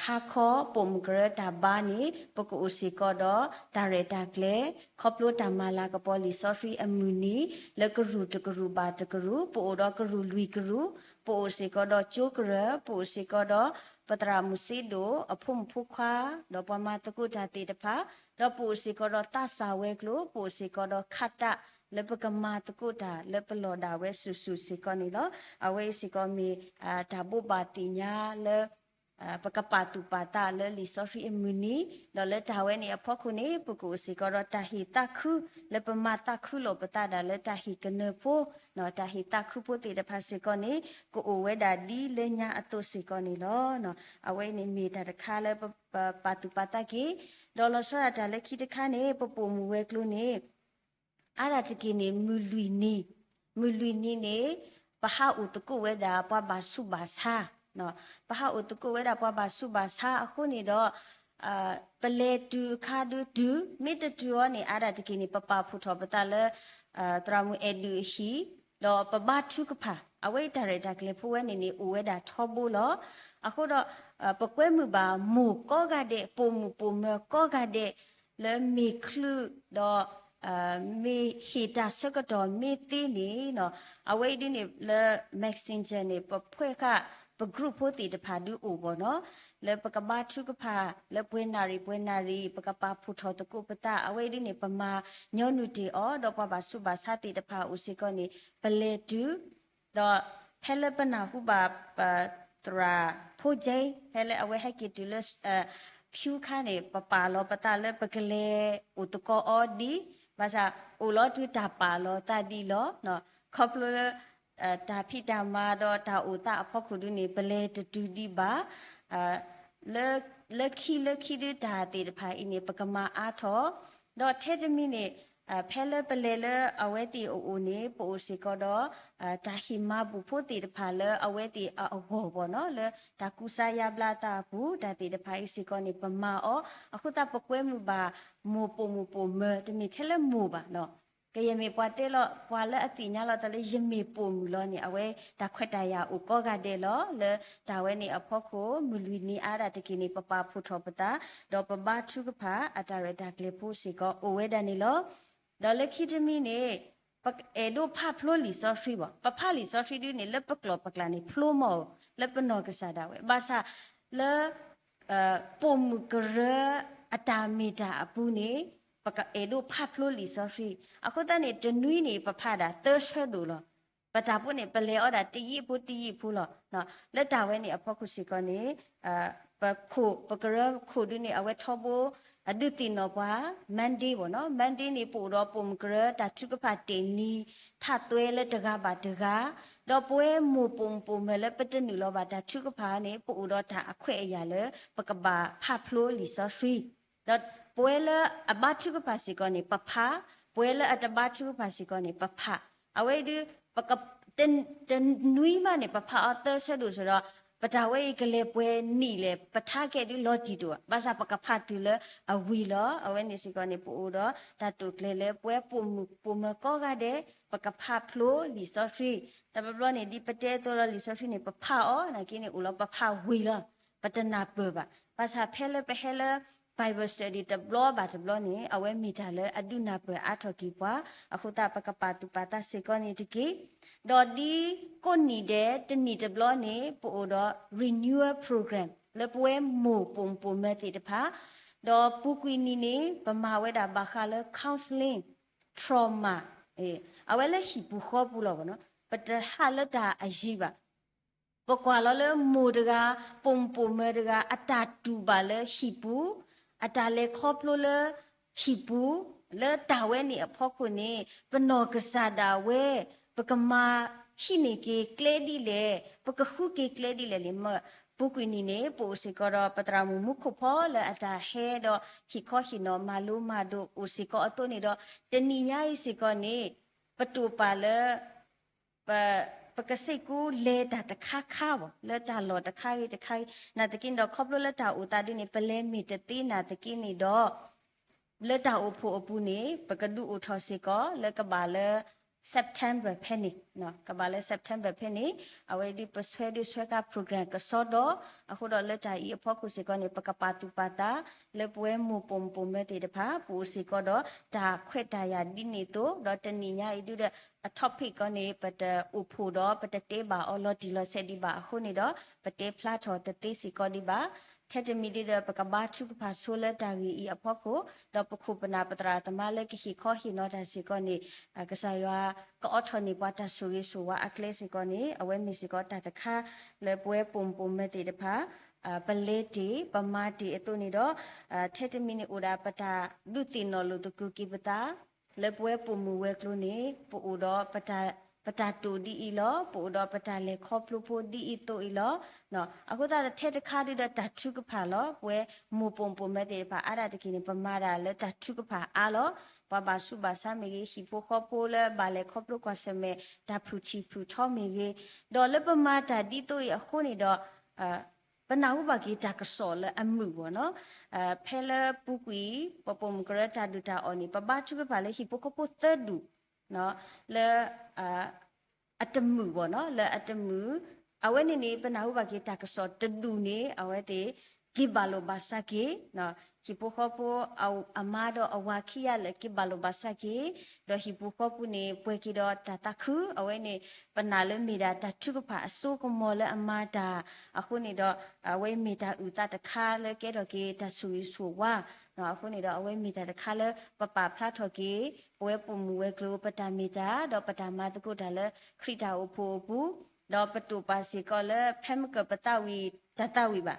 ဟါခီပိာ်မုၣ်ကရၢတၢ်ဘါန့ၣ် ပကအိၣ်စ့ၢ်ကီးဒီးတၢ်ရဲၣ်တၢ်ကျဲၤ ခီဖျိတၢ်မၤလၤကပီၤလံာ်စီဆှံအမုၢ်နံၤ လၢကရူၢ်တကရူၢ်ဘၣ်တကရူၢ် ပအိၣ်ဒီးကရူၢ်လွံၢ်ကရူၢ်, ပအိၣ်စ့ၢ်ကီးဒီးကၠိကရၢ, ပအိၣ်စ့ၢ်ကီးဒီး ပသရၣ်မုၣ်စ့ဒိၣ် အဖိမုၣ်ဖိခွါ ဒီးပှၤမၤသကိးတၢ်သ့ၣ်တဖၣ်, ဒီးပအိၣ်စ့ၢ်ကီးဒီးသးစၢ်ဝဲၤကျိၤ, ပအိၣ်စ့ၢ်ကီးဒီးခးတၢ် လၢပကမၤသကိးတၢ်လၢပလီၢ်ဒၣ်ဝဲစုာ်စုာ်စ့ၢ်ကီးန့ၣ်လီၤ. အဝဲအံၤစ့ၢ်ကီးမ့ၢ် တၢ်ဘိးဘၣ်သ့ၣ်ညါလၢ ပကပာ်သူၣ်ပာ်သးလၢလံာ်စီဆှံအမုၢ်နံၤ, ဒီးလၢတၢ်ဝဲန့ၣ်အဖီခိၣ်န့ၣ် ပကအိၣ်စ့ၢ်ကီးဒီးတၢ်ဟ့ၣ်သးခု လၢပမၤသးခုလိာ်ပသးဒၣ်လၢတၢ်ဟ့ၣ်ကနၢၤဖိ, တၢ်ဟ့ၣ်သးခုဖိသ့ၣ်တဖၣ်စ့ၢ်ကီးန့ၣ် ကအိၣ်ဝဲဒၣ်ဒ်လၢညါအသိးစ့ၢ်ကီးန့ၣ်လီၤ. အဝဲအံၤန့ၣ်မ့ၢ်တၢ်တခါလၢပပာ်သူၣ်ပာ်သးက့ၤ, ဒီးလီၤဆီဒၣ်တၢ်လၢခံတခါန့ၣ် ပပိာ်မုၣ်ဝဲၤကျိၤန့ၣ် အါဒၣ်တက့ၢ်န့ၣ် မုၢ်လွံၢ်နံၤ, မုၢ်လွံၢ်နံၤန့ၣ် ပဟးအိၣ်သကိးဝဲဒၣ်ပှၤဘၣ်ဆူးဘၣ်ဆါ, ပဟးအိၣ်သကိးဝဲဒၣ်ပှၤဘၣ်ဆူးဘၣ်ဆါအဃိန့ၣ်ဒီး ပလဲၤတုၤအခါဒုးတုၤ, မ့ၢ်တတုၤအီၤန့ၣ် အါဒၣ်တက့ၢ်န့ၣ် ပပာ်ဖှိၣ်ထီၣ်ပသးလၢ သရၣ်မုၣ်အဲၣ်ဒုးအဟံၣ်, ဒီးပဘါထုကဖၣ်, အဝဲအံၤတၢ်ရဲၣ်တၢ်ကျဲၤဖိဝဲန့ၣ်န့ၣ် အိၣ်ဝဲဒၣ်ထီဘိလီၤ. အဃိဒီး ပကွဲမုာ်ဘၣ်မိၢ်ကိးဂၤဒဲး, ပိာ်မုၣ်ပိာ်မၢၤကိးဂၤဒဲး လၢမ့ၢ်ချုးဒီး မ့ၢ်ဟ့ၣ်တၢ်ဆၢကတီၢ်မ့ၢ်သ့န့ၣ်, အဝဲအံၤဒ်န့ၣ်လၢ Messenger န့ၣ် ပဖှဲးဃာ်ပ group ဖိသ့ၣ်တဖၣ်ဒုးအိၣ်ဘၣ်နီၤ, လၢပကဘါထုကဖၣ် လၢပှဲၤနၣ်ရံၣ်ပှဲၤနၣ်ရံၣ် ပကပာ်ဖှိၣ်ထီၣ်သကိးပသး, အဝဲအံၤဒ်န့ၣ် ပမၤညီနုၢ်တ့ၢ်အီၤ, ဒီးပှၤဘၣ်ဆူးဘၣ်ဆါသ့ၣ်တဖၣ်အိၣ်စ့ၢ်ကီးန့ၣ် ပလဲၤတုၤ ဒီးဖဲလၢပနၢ်ဟူဘၣ် သရၣ်ဖိကဲ, ဖဲလၢအဝဲဟဲက့ၤတုၤလၢ ဖၠူခါန့ၣ် ပပာ်လီၤပသးလၢပကလဲၤအိၣ်သကိးအီၤဒ်, ဘၣ်ဆၣ်အိၣ်လီၤတုၤတၢ်ပာ်လီၤသးဒ်လီၤ. ခီဖျိလၢ တၢ်ဖံးတၢ်မၤဒီးတၢ်အိၣ်သးအဖီခိၣ်ဒုးန့ၣ် ပလဲၤတတုၤဒံးဘၣ် လၢ လၢခံလၢခံဒုးတၢ်သ့ၣ်တဖၣ်အံၤန့ၣ် ပကမၤအါထီၣ်, ဒီးထဲတမံၤန့ၣ် ဖဲလၢပလဲၤလၢအဝဲသ့ၣ်အအိၣ်န့ၣ် ပအိၣ်စ့ၢ်ကီးဒီး တၢ်ဟ့ၣ်မၤဘူၣ်ဖိသ့ၣ်တဖၣ်လၢအဝဲသ့ၣ်အဂီၢ်ဘၣ်နီၤ, လၢတၢ်ကူစါယါဘျါသးအပူၤ တၢ်သ့ၣ်တဖၣ်အံၤစ့ၢ်ကီးန့ၣ် ပမၤအီၤ, အဃိသတးပကွဲမုာ်ဘၣ် မိၢ်ပိာ်မုၣ်ပိာ်မၢၤ တမ့ၢ်ထဲလၢမိၢ်ဘၣ်နီၤ ကယဲၢ်မ့ၢ်ပှၤတဲလီၤ ပှၤလၢအသ့ၣ်ညါလီၤသးလၢယမ့ၢ်ပိာ်မုၣ်လီၤန့ၣ် အဝဲတၢ်ခွဲးတၢ်ယာ်အိၣ်ကိးဂၤဒဲးလီၤ. လၢတၢ်ဝဲန့ၣ်အဖီခိၣ် မုၢ်လွံၢ်နံၤအါဒၣ်တက့ၢ်န့ၣ် ပပာ်ဖှိၣ်ထီၣ်ပသး ဒီးပဘါထုကဖၣ်အတၢ်ရဲၣ်တၢ်ကျဲၤဖိစ့ၢ်ကီးအိၣ်ဝဲဒၣ်န့ၣ်လီၤ. ဒီးလၢခံတမံၤန့ၣ် ပအဲၣ်ဒိးဖးဖျိလံာ်စီဆှံဘၣ်. ပဖးလံာ်စီဆှံဒုးန့ၣ် လၢပကျိာ်ပကျါန့ၣ် ဖျိမီၢ်ဧိၤ လၢပနီၢ်ကစၢ်ဒၣ်ဝဲ ဘၣ်ဆၣ်လၢ ပိာ်မုၣ်ကရၢအတၢ်မ့ၢ်တၢ်အပူၤန့ၣ် ပကအဲၣ်ဒိးဖးဖျိလံာ်စီဆှံ. အဃိသတးန့ၣ် တနွံန့ၣ် ပဖးဒၣ်သၢဆၢဒိၣ်လီၤ. ပတၢ်ဖိန့ၣ် ပလဲၤအီၤဒၣ်တယံာ်ဖိတယံာ်ဖိလီၤ. လၢတၢ်ဝဲန့ၣ်အဖီခိၣ်စ့ၢ်ကီးန့ၣ် ပခိၣ် ပကရၢခိၣ်ဒုးန့ၣ် အဝဲထီဘိ အဒုးသ့ၣ်နီၣ်ပှၤ Monday ဘၣ်နီၤ. Monday န့ၣ် ပအိၣ်ဒီးပိာ်မုၣ်ကရၢတၢ်ထုကဖၣ်တ့ၢ်နံၤ ထးသွဲလၢတဂၤဘၣ်တဂၤ, ဒီးပဝဲမိၢ်ပိာ်မုၣ်ပိာ်မၢၤလၢပတနုာ်လီၤဘၣ်တၢ်ထုကဖၣ်န့ၣ် ပအိၣ်ဒီးတၢ်အခွဲးအယာ်လၢ ပကဘၣ်ဖးဖျိလံာ်စီဆှံ ဒီးပဝဲလၢအဘါထုကဖၣ်စ့ၢ်ကီးန့ၣ် ပဖး, ပဝဲလၢအတဘါထုကဖၣ်စ့ၢ်ကီးန့ၣ် ပဖး. အဝဲဒုး ပက တ တနွံမးန့ၣ် ပဖးအီၤသၢဆၢဒိၣ်စိဒီး ပတၢ်ဝဲအံၤကလဲၤပှဲၤနံၣ်လဲၣ် ပထါကဲဒုးလီၤတံၢ်တအိၣ်ဘၣ်. ဘၣ်ဆၣ်ပကဖးတုၤလၢအဝံၤလီၤ. အဝဲန့ၣ်စ့ၢ်ကီးန့ၣ် ပအိၣ်ဒီးတၢ်တိာ်ကျဲၤလၢပဝဲပိာ်မုၣ်ပိာ်မၢၤကိးဂၤဒဲး ပကဖးဖျိလံာ်စီဆှံ. တဘျီဘျီန့ၣ် ဒ်ပတဲအသိးဒီး လံာ်စီဆှံန့ၣ်ပဖးအီၤနာ်က့န့ၣ် အိၣ်လီၤပဖးဝံၤလီၤ, ပတနၢ်ပၢၢ်ဘၣ်. ဘၣ်ဆၣ်ဖဲလၢပဟဲလၢ Bible study တဘျီဘၣ်တဘျီန့ၣ် အဝဲမ့ၢ်တၢ်လၢအဒုးနၢ်ပၢၢ်အါထီၣ်က့ၤပှၤ, အဃိသတးပကပာ်သူၣ်ပာ်သးစ့ၢ်ကီးန့ၣ်တက့ၢ်. ဒီးဒ်ကိးနံၣ်ဒဲးတနံၣ်တဘျီန့ၣ် ပအိၣ်ဒီး renewal program လၢပဝဲမိၢ်ပိာ်မုၣ်ပိာ်မၢၤသ့ၣ်တဖၣ်, ဒီးပူၤကွံာ်နံၣ်န့ၣ် ပမၤဝဲဒၣ်ဘၣ်ဃးလၢ counseling, trauma, အဝဲလၢဟံၣ်ပူၤဃီပူၤလီၤဘၣ်နီၤ, ပတဟးလၢတၢ်အယံၤဘၣ်. ပကွၢ်လီၤလၢမိၢ်တဂၤ, ပိာ်မုၣ်ပိာ်မၢၤတဂၤ အတၢ်တူၢ်ဘၣ်လၢဟံၣ်ပူၤ, အတၢ်လဲၤခီဖျိလၢဟံၣ်ပူၤ, လၢတၢ်ဝဲန့ၣ်အဖီခိၣ်န့ၣ် ပနီၢ်ကစၢ်ဒၣ်ဝဲ ပကမၤဟံးန့ၢ်က့ၤကျဲဒ်လဲၣ်, ပကဃုက့ၤကျဲဒ်လဲၣ်န့ၣ် ပူၤကွံာ်နံၣ်န့ၣ် ပအိၣ်စ့ၢ်ကီးဒီးပသရၣ်မုၣ်မူခိၣ်ဖီလၢအတၢ်ဟဲဒီးဟ့ၣ်ခီဟ့ၣ်နီၤမၤလိမၤဒိးအိၣ်စ့ၢ်ကီးအသိးန့ၣ်ဒီး တနံၣ်ညါအံၤစ့ၢ်ကီးန့ၣ် ပတိာ်ပာ်လၢ ပ ပကစံးကူလဲၤတၢ်တခါခါဘၣ် လၢတၢ်လီၢ်တခါဂ့ၤတခါဂ့ၤ နာ်သက့န့ၣ်ဒီး ခီဖျိလၢတၢ်အိၣ်သးဒ်န့ၣ် ပလဲၤမ့ၢ်တသ့နာ်သက့န့ၣ်ဒီး လၢတၢ်အိၣ်ဖှိၣ်အပူၤန့ၣ် ပကဒုးအိၣ်ထီၣ်စ့ၢ်ကီးလၢကဘၣ်လၢ September ဖဲန့ၣ်, ကဘၣ်လၢ September ဖဲန့ၣ်, အဝဲဒုးပဆွဲဒုးဆွဲကါ program ကစီဒီ, အဃိဒီးလၢတၢ်အံၤအဖီခိၣ်စ့ၢ်ကီးန့ၣ် ပကပာ်သူၣ်ပာ်သး လၢပဝဲမိၢ်ပိာ်မုၣ်ပိာ်မၢၤသ့ၣ်တဖၣ် ပအိၣ်စ့ၢ်ကီးဒီးတၢ်ခွဲးတၢ်ယာ်ဒ်န့ၣ်အသိး, ဒီးတနံၣ်ညါအံၤဒုးဒီး အ topic ကီးန့ၣ် ပတအိၣ်ဖှိၣ်ဒီး ပတတဲဘၣ်အီၤလီၤတံၢ်လီၤဆဲးဒံးဘၣ်အဃိန့ၣ်ဒီး ပတဲဖျါထီၣ်တသ့စ့ၢ်ကီးဒံးဘၣ်. ထဲတမံၤဒ်ဒီး ပကဘါထုကဖၣ်ဆိလၢတၢ်ဂ့ၢ်အံၤအဖီခိၣ်, ဒီးပခိၣ်ပနၢ်ပသရၣ်သမါလၢကဟ့ၣ်ခီဟ့ၣ်နီၤတၢ်စ့ၢ်ကီးန့ၣ် ကစၢ်ယွၤကအိးထီၣ်န့ၢ်ပှၤတၢ်ဆိၣ်ဂ့ၤဆိၣ်ဝါအကျဲစ့ၢ်ကီးန့ၣ် အဝဲမ့ၢ်စ့ၢ်ကီးတၢ်တခါလၢပဝဲပိာ်မုၣ်ပိာ်မၢၤသ့ၣ်တဖၣ် ပလဲၤတ့ၢ် ပမၤတ့ၢ်အသိးန့ၣ်ဒီး ထဲတမံၤန့ၣ်အိၣ်ဒၣ်ပတၢ်ဒုးသ့ၣ်နီၣ်လိာ်သကိးက့ၤပသး လၢပဝဲပိာ်မုၣ်ဝဲၤကျိၤန့ၣ် ပအိၣ်ဒီး ပတၢ်တိာ်ဒ်အံၤလီၤ, ပအိၣ်ဒီးပတၢ်လဲၤခီဖျိဖိဒ်အံၤသိးအံၤလီၤ. အဃိသတးဒီးထဲတခါဒုးဒီးတၢ်ထုကဖၣ်လီၤ. ပဝဲမိၢ်ပိာ်မုၣ်ပိာ်မၢၤသ့ၣ်တဖၣ်အါဒၣ်တက့ၢ်န့ၣ် ပမၤဒၣ်လၢတၢ်ထုကဖၣ်အါလီၤ. ပှၤဘၣ်ဆူးဘၣ်ဆါမ့ၢ်ဂ့ၤ, ဟံၣ်ဖိဃီဖိလၢဘၣ်လဲၤခီဖျိကွၢ်ဆၢၣ်မဲာ် တၢ်ဖုၣ်ထံၣ်ဖုၣ်ထီမ့ၢ်ဂ့ၤ, ဒီးလၢပမၤတၢ်ဒ်သိးအံၤအဃိန့ၣ်ဒီး ပနၢ်ဟူဘၣ်က့ၤတၢ်ကစီၣ်လၢအမုာ်ဘၣ်နီၤ, ဖဲလၢပူၤကွံာ် ပပိာ်မုၣ်ကရၢတၢ်ဒုၣ်တၢ်အီၣ်န့ၣ် ပဘါထုကဖၣ်လၢဟံၣ်ဖိဃီဖိသၢဒူၣ် လၢ အတမုာ်ဘၣ်နီၤ, လၢအတမုာ်, အဝဲန့ၣ်န့ၣ် ပနၢ်ဟူဘၣ်က့ၤတၢ်ကစီၣ်တဒူၣ်န့ၣ် အဝဲသ့ၣ် က့ၤဘၣ်လိာ်ဘၣ်စးက့ၤ ဟံၣ်ဖိဃီဖိ အမါဒီးအဝၤခံဂၤလၢာ်က့ၤဘၣ်လိာ်ဘၣ်စးက့ၤ, ဒီးဟံၣ်ပူၤဃီပူၤန့ၣ် ပှဲၤက့ၤဒီးတၢ်သးခု, အဝဲန့ၣ် ပနာ်လၢမ့ၢ်ဒၣ်တၢ်ထုကဖၣ်အစိကမီၤလၢအမၤတၢ်, အဃိန့ၣ်ဒီး အဝဲမ့ၢ်တၢ်အုၣ်သးတခါလၢကဲထီၣ်က့ၤတၢ်ဆိၣ်ဂ့ၤဆိၣ်ဝါ, အဃိန့ၣ်ဒီး အဝဲမ့ၢ်တၢ်တခါလၢပပာ်ဖျါထီၣ်က့ၤ ပဝဲပိာ်မုၣ်ဝဲၤကျိၤ ပတၢ်မ့ၢ်တၢ် ဒီးပတၢ်မၤသကိးတၢ်လၢခရံာ်တၢ်အိၣ်ဖှိၣ်အပူၤ, ဒီးပတိာ်ပာ်စ့ၢ်ကီးလၢ ဖဲမ့ၢ်ကပသးဝံၣ်တၢ်သးဝံၣ်ဘၣ်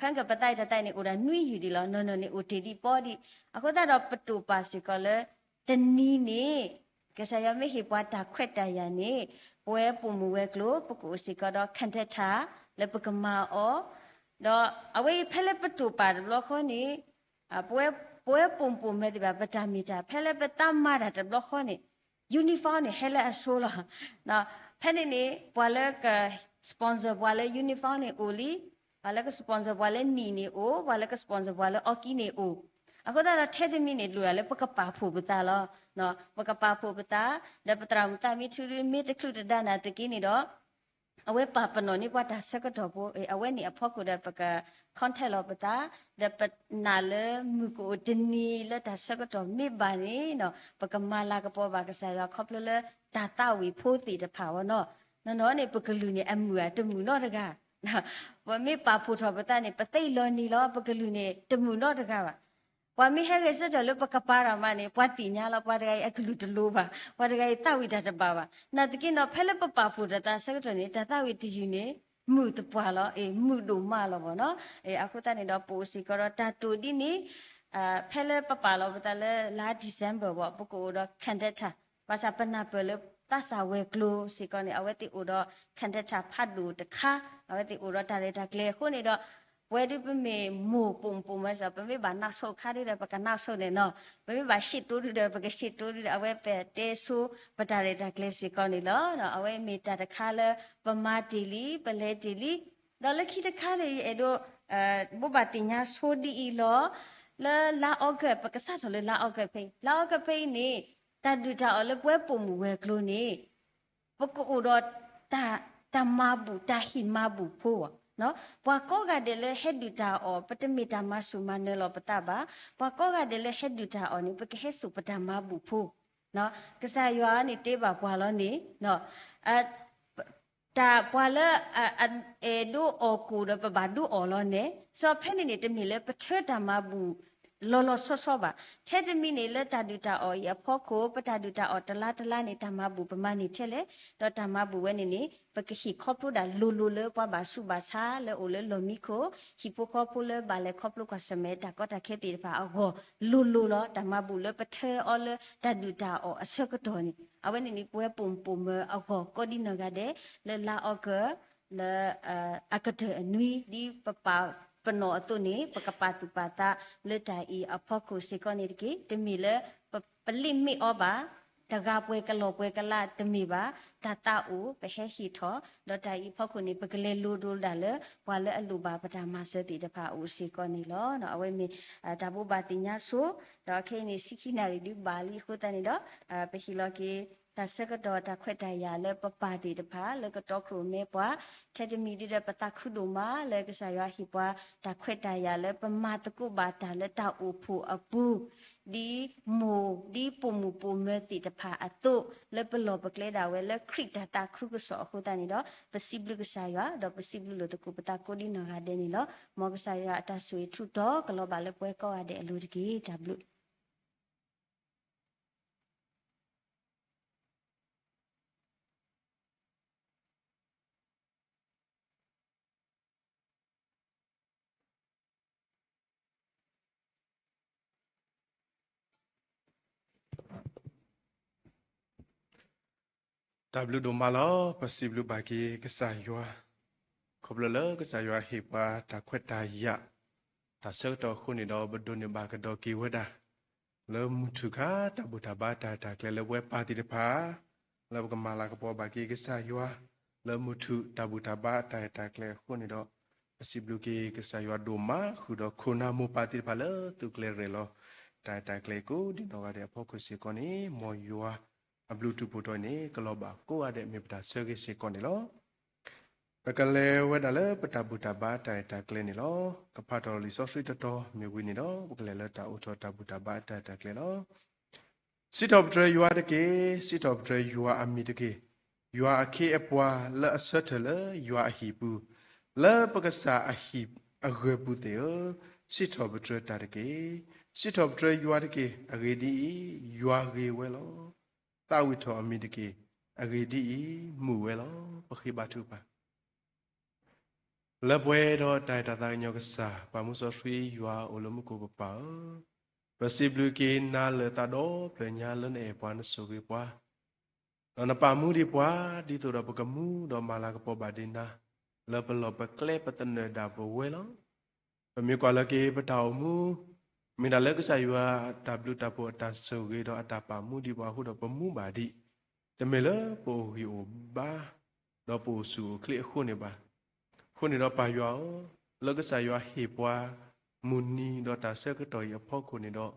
ဖဲမ့ၢ်ကပသးဝံၣ်တၢ်သးဝံၣ်န့ၣ် အိၣ်ဒၣ်နွံယုၢ်ဒံးလီၤ, နီၢ်နီၢ်န့ၣ်အိၣ်တ့ၢ်ဒံးပီဒံး, အဃိသတးဒီးပတိာ်ပာ်စ့ၢ်ကီးလၢ တနံၤန့ၣ် ကစၢ်ယွၤမ့ၢ်ဟ့ၣ်ပှၤတၢ်ခွဲးတၢ်ယာ်န့ၣ် ပဝဲပိာ်မုၣ်ဝဲၤကျိၤ ပကအိၣ်စ့ၢ်ကီးဒီး ခၣ်ဒဲးထၣ် လၢပကမၤအီၤ, ဒီးအဝဲအံၤဖဲလၢပတိာ်ပာ်တဘျီဃီန့ၣ် ပဝဲ ပဝဲပိာ်မုၣ်ပိာ်မၢၤသ့ၣ်တဖၣ် ပတၢ်မ့ၢ်တၢ် ဖဲလၢပသးမၤတၢ်တဘျီဃီန့ၣ် uniform န့ၣ် ဟဲလၢအဆိလီၤ. ဖဲန့ၣ်န့ၣ် ပှၤလၢက sponsor ပှၤလၢ uniform န့ၣ်အိၣ်လံ, ပှၤလၢက sponsor ပှၤလၢနံၣ်န့ၣ်အိၣ်, ပှၤလၢက sponsor ပှၤလၢအီကံန့ၣ်အိၣ်, အဃိသတးဒီးထဲတမံၤန့ၣ် လိၣ်ဒၣ်လၢပကပာ်ဖှိၣ်ပသးလီၤ. ပကပာ်ဖှိၣ်ပသး ဒီးပသရၣ်မုၣ်သးမံထူဒု မ့ၢ်တချုးတဒါနာ်သက့န့ၣ်ဒီး အဝဲပာ်ပနီၣ်န့ၢ်ပှၤတၢ်ဆၢကတီၢ်ဖိ အဝဲန့ၣ်အဖီခိၣ်ဒီးပက contact လီၤပသး, ဒီးပနာ်လၢမုၢ်ကအိၣ်တနံၤလၢတၢ်ဆၢကတီၢ်မ့ၢ်ဘၣ်န့ၣ်နီၤ ပကမၤလၤကပီၤဘၣ်ကစၢ်ယွၤခီဖျိလၢတၢ်သးဝံၣ်ဖိသ့ၣ်တဖၣ်အဂီၢ်နီၤ. နီၢ်နီၢ်န့ၣ် ပကလုၢ်န့ၣ်အမုာ်ဧါတမုာ်နီတဂၤ, ပမ့ၢ်ပာ်ဖှိၣ်ထီၣ်ပသးန့ၣ် ပသ့လီၤနံၤလီၤ ပကလုၢ်န့ၣ်တမုာ်နီတဂၤဘၣ်. ပှၤမ့ၢ်ဟဲဂဲၤဆၢထၢၣ်လၢပကပၤတၢ်မးန့ၣ် ပှၤသ့ၣ်ညါလီၤ ပှၤတဂၤအံၤအကလုၢ်တလိၤဘၣ်, ပှၤတဂၤအံၤသးဝံၣ်တၢ်တဘၣ်ဘၣ်. နာ်သက့နီၤ ဖဲလၢပပာ်ဖှိၣ်တၢ်သးဆၢကတီၢ်န့ၣ် တၢ်သးဝံၣ်တယုၢ်န့ၣ် မုာ်သပှၢ်လီၤ, အ့ မုာ်ဒိၣ်မးလီၤဘၣ်နီၤ. အဃိသတးန့ၣ်ဒီး ပအိၣ်စ့ၢ်ကီးဒီးတၢ်တိာ်ဒ်န့ၣ် ဖဲလၢပပာ်လီၤပသးလၢလါ December ဘၣ် ပကအိၣ်ဒီး candidate ဘၣ်ဆၣ်ပနၢ်ပၢၢ်လၢသးစၢ်ဝဲၤကျိၤစ့ၢ်ကီးန့ၣ် အဝဲသ့ၣ်အိၣ်ဒီး candidate ဖးဒိၣ်တခါ အဝဲသ့ၣ်အိၣ်ဒီးတၢ်ရဲၣ်တၢ်ကျဲၤအဃိန့ၣ်ဒီး ပဝဲဒုးပမ့ၢ်မိၢ်ပိာ်မုၣ်ပိာ်မၢၤစ့ၢ် ပမ့ၢ်ဘၣ်နၢ်ဆိၣ်ခါဒုဒီး ပကနၢ်ဆိၣ်န့ၣ်နီၤ, ပမ့ၢ်ဘၣ်ရှံးတိဒုဒီး ပကရှံးတိဒုဒီး အဝဲပတဲဆိပတၢ်ရဲၣ်တၢ်ကျဲၤစ့ၢ်ကီးန့ၣ်လီၤ. အဝဲမ့ၢ်တၢ်တခါလၢပမၤတ့ၢ်လံ ပလဲၤတ့ၢ်လံ, ဒီးလၢခံတခါန့ၣ် ယအဲၣ်ဒိး ဘိးဘၣ်သ့ၣ်ညါဆိဒ်အံၤလီၤ. လၢလါ August ပကစးထီၣ်လၢလါ August ဖဲအံၤ လါ August ဖဲအံၤန့ၣ် တၢ်ဒုၣ်တၢ်အီၣ်လၢပဝဲပိာ်မုၣ်ဝဲၤကျိၤန့ၣ် ပကအိၣ်ဒီး တၢ်မၤဘူၣ် တၢ်ဟ့ၣ်မၤဘူၣ်ဖိ, ပှၤကိးဂၤဒဲးလၢဟဲဒုၣ်တၢ်အီၣ် ပတမ့ၢ်တၢ်မၤဆူၣ်မၤနၢၤလီၤပသးဘၣ်. ပှၤကိးဂၤဒဲးလၢဟဲဒုၣ်တၢ်အီၣ်န့ၣ် ပကဟဲစိာ်ပတၢ်မၤဘူၣ်ဖိ, ကစၢ်ယွၤန့ၣ်တဲဘၣ်ပှၤလီၤန့ၣ် တၢ်ပှၤလၢ အဲၣ်ဒိးအီၣ်ကိၣ်ဒီး ပဘၣ်ဒိအီၣ်လီၤန့ၣ် စီၤဖဲန့ၣ်န့ၣ် တမ့ၢ်လၢပထၢတၢ်မၤဘူၣ် လီၤလီၤဆီဆီဘၣ်. ထဲတမံၤန့ၣ် လၢတၢ်ဒုၣ်တၢ်အီၣ်အံၤအဖီခိၣ် ပတၢ်ဒုၣ်တၢ်အီၣ်တလါတလါန့ၣ် တၢ်မၤဘူၣ်ပမၤန့ၢ်ထဲလဲၣ်, ဒီးတၢ်မၤဘူၣ်ဝဲန့ၣ်န့ၣ် ပကဟ့ၣ်ခီဖျိဒၣ်လိၤလိၤလၢပှၤဘၣ်ဆူးဘၣ်ဆါလၢအိၣ်လၢလီၢ်မံခိၣ်, ဟံၣ်ဖိဃီဖိလၢဘၣ်လဲၤခီဖျိကွၢ်ဆၢၣ်မဲာ်တၢ်ကီတၢ်ခဲသ့ၣ်တဖၣ်အဂီၢ် လိၤလိၤလီၤ. တၢ်မၤဘူၣ်လၢပထၢအီၤလၢတၢ်ဒုၣ်တၢ်အီၣ်အဆၢကတီၢ်န့ၣ် အဝဲန့ၣ်န့ၣ် ပဝဲပိာ်မုၣ်ပိာ်မၢၤအဂီၢ် ကိးဒံနီၢ်ဂၤဒဲး လၢလါအီကူး လၢ အကတၢၢ်အနွံ ဒ်ပပာ်ပနီၣ်အသိးန့ၣ် ပကပာ်သူၣ်ပာ်သးလၢတၢ်အံၤအဖီခိၣ်စ့ၢ်ကီးန့ၣ်တက့ၢ်. တမ့ၢ်လၢပ ပလ့ၣ်မ့ၢ်အီၤဘၣ်, တဂၤပှဲၤကလီၤပှဲၤကလးတမ့ၢ်ဘၣ်, တၢ်သးအိၣ်ပဟဲဟ့ၣ်ထီၣ်, ဒီးတၢ်အံၤအဖီခိၣ်န့ၣ် ပကလဲၤလိၤဒိဒၣ်လၢ ပှၤလၢအလိၣ်ဘၣ်ပတၢ်မၤစၢၤသ့ၣ်တဖၣ်အအိၣ်စ့ၢ်ကီးန့ၣ်လီၤ. အဝဲမ့ၢ် တၢ်ဘိးဘၣ်သ့ၣ်ညါဆိ, ဒီးခဲအံၤန့ၣ် ဆံခံနၣ်ရံၣ်ဒုးဘၣ်လံအဃိသတးန့ၣ်ဒီး ပဟ့ၣ်လီၤက့ၤ တၢ်ဆၢကတီၢ်တၢ်ခွဲးတၢ်ယာ်လၢပပၢ်သ့ၣ်တဖၣ် လၢကတီၤခိၣ်ရိၣ်မဲပှၤ, ထဲတမံၤဒုဒီးပသးခုဒိၣ်မးလၢကစၢ်ယွၤဟ့ၣ်ပှၤ တၢ်ခွဲးတၢ်ယာ်လၢပမၤသကိးဘၣ်တၢ်လၢတၢ်အိၣ်ဖှိၣ်အပူၤ ဒ်မိၢ်ဒ်ပိာ်မုၣ်ပိာ်မၢၤသ့ၣ်တဖၣ်အသိး လၢပလီၢ်ပကျဲဒၣ်ဝဲလၢခရံာ်တၢ်သးခုကစီၣ်အဃိသတးန့ၣ်ဒီး ပစံးဘျုးကစၢ်ယွၤ ဒီးပစံးဘျုးလိာ်သကိးပသးကိးဒံနီၢ်ဂၤဒဲးန့ၣ်လီၤ. မ်ကစၢ်ယွၤအတၢ်ဆိၣ်ဂ့ၤထူးတီၤကလီၤဘၣ်လၢပဝဲကိးဂၤဒဲးအလိၤတက့ၢ်. တၢ်ဘျုး တၢ်ဘျုးဒိၣ်မးလီၤ. ပစံးဘျုးဘၣ်က့ၤကစၢ်ယွၤ, ခီဖျိလၢကစၢ်ယွၤဟ့ၣ်ပှၤတၢ်ခွဲးတၢ်ယာ် တၢ်ဆၢကတီၢ်အဃိန့ၣ်ဒီး ပဒိးန့ၢ်ဘၣ်ကဒီးက့ၤဝဲဒၣ် လၢမုၢ်ထူၣ်ခါ တၢ်ဘူၣ်တၢ်ဘါတၢ်ရဲၣ်တၢ်ကျဲၤလၢပဝဲပၢ်သ့ၣ်တဖၣ် လၢပကမၤလၤကပီၤဘၣ်က့ၤကစၢ်ယွၤ လၢမုၢ်ထူၣ်တၢ်ဘူၣ်တၢ်ဘါတၢ်ရဲၣ်တၢ်ကျဲၤအဃိန့ၣ်ဒီး ပစံးဘျုးက့ၤကစၢ်ယွၤဒိၣ်မး ဃုာ်ဒီးခိၣ်နၢ်မိၢ်ပၢ်သ့ၣ်တဖၣ်လၢသုးကျဲၤရဲၣ်လီၤ တၢ်ရဲၣ်တၢ်ကျဲၤကိးဒံနီၢ်ဂၤဒဲးအဖီခိၣ်စ့ၢ်ကီးန့ၣ် မ်ယွၤအဘျုးတူၢ်ဖှိၣ်ထီၣ်အံၤန့ၣ် ကလီၤဘၣ်ကိးဂၤဒဲးမ့ၢ်ပတၢ်ဆၢဂ့ၤစ့ၢ်ကီးန့ၣ်လီၤ. ပကလဲၤဝဲဒၣ်လၢပတၢ်ဘူၣ်တၢ်ဘါတၢ်ရဲၣ်တၢ်ကျဲၤန့ၣ်လီၤ. ကဖးထီၣ်လံာ်စီဆှံတတီၤမ့ၢ်ဝံၤန့ၣ်ဒီး ပကလဲၤလၢတၢ်အိးထီၣ်တၢ်ဘူၣ်တၢ်ဘါတၢ်ရဲၣ်တၢ်ကျဲၤလီၤ. စံးထီၣ်ပတြၢၤယွၤတက့ၢ်, စံးထီၣ်ပတြၢၤယွၤအမံၤတက့ၢ်. ယွၤအခ့အပှၤလၢအဆၢထၢၣ်လၢယွၤအဟံၣ်ပူၤ, လၢပကစၢ်အဟံၣ်အဂၢၢ်ပူၤသ့ၣ်ဧၢ, စံးထီၣ်ပတြၢၤတၢ်တက့ၢ်. စံးထီၣ်ပတြၢၤယွၤတက့ၢ်. အဂ့ၢ်ဒ်အံၤ, ယွၤဂ့ၤဝဲလီၤ. သးဝံၣ်ထီၣ်အမံၤတက့ၢ်. အဂ့ၢ်ဒ်အံၤ, မုာ်ဝဲလီၤ. ပဃ့ဘါထုကဖၣ် လၢပှဲၤဒီးတၢ်အဲၣ်တၢ်သးကညီၤကစၢ် ပၢ်မူစီဆှံယွၤအိၣ်လၢမူခိၣ်ပပၢ်ဧၢ, ပစံးဘျုးက့ၤနၤလၢသးဒီဖျၢၣ်ညါလၢနအဲၣ်ပှၤနဆိၣ်ဂ့ၤပှၤ, ဒီးနပာ်မူဒံးပှၤ ဒ်သိးဒီးပကမူဒီးမၤလၤကပီၤဘၣ်ဒံးနၤ, လၢပလီၢ်ပကျဲပသနၢၣ်ဒၣ်ပဝဲလီၤ. ပမ့ၢ်ကွၢ်လၢက့ၤပတၢ်အိၣ်မူ, မ့ၢ်ဒၣ်လၢကစၢ်ယွၤတၢ်ဘျုးတၢ်ဖှိၣ်အတၢ်ဆိၣ်ဂ့ၤဒီးအတၢ်ပာ်မူဒံးပှၤအဃိဒီးပမူဘၣ်ဒံး, တမ့ၢ်လၢပအိၣ်ဂံၢ်အိၣ်ဘါ ဒီးပအိၣ်ဆူၣ်အိၣ်ချ့အဃိန့ၣ်ဘၣ်. အဃိန့ၣ်ဒီးပၢ်ယွၤဧၢ, လၢကစၢ်ယွၤဟ့ၣ်ပှၤ မုၢ်နံၤဒီးတၢ်ဆၢကတီၢ်အံၤအဖီခိၣ်န့ၣ်ဒီး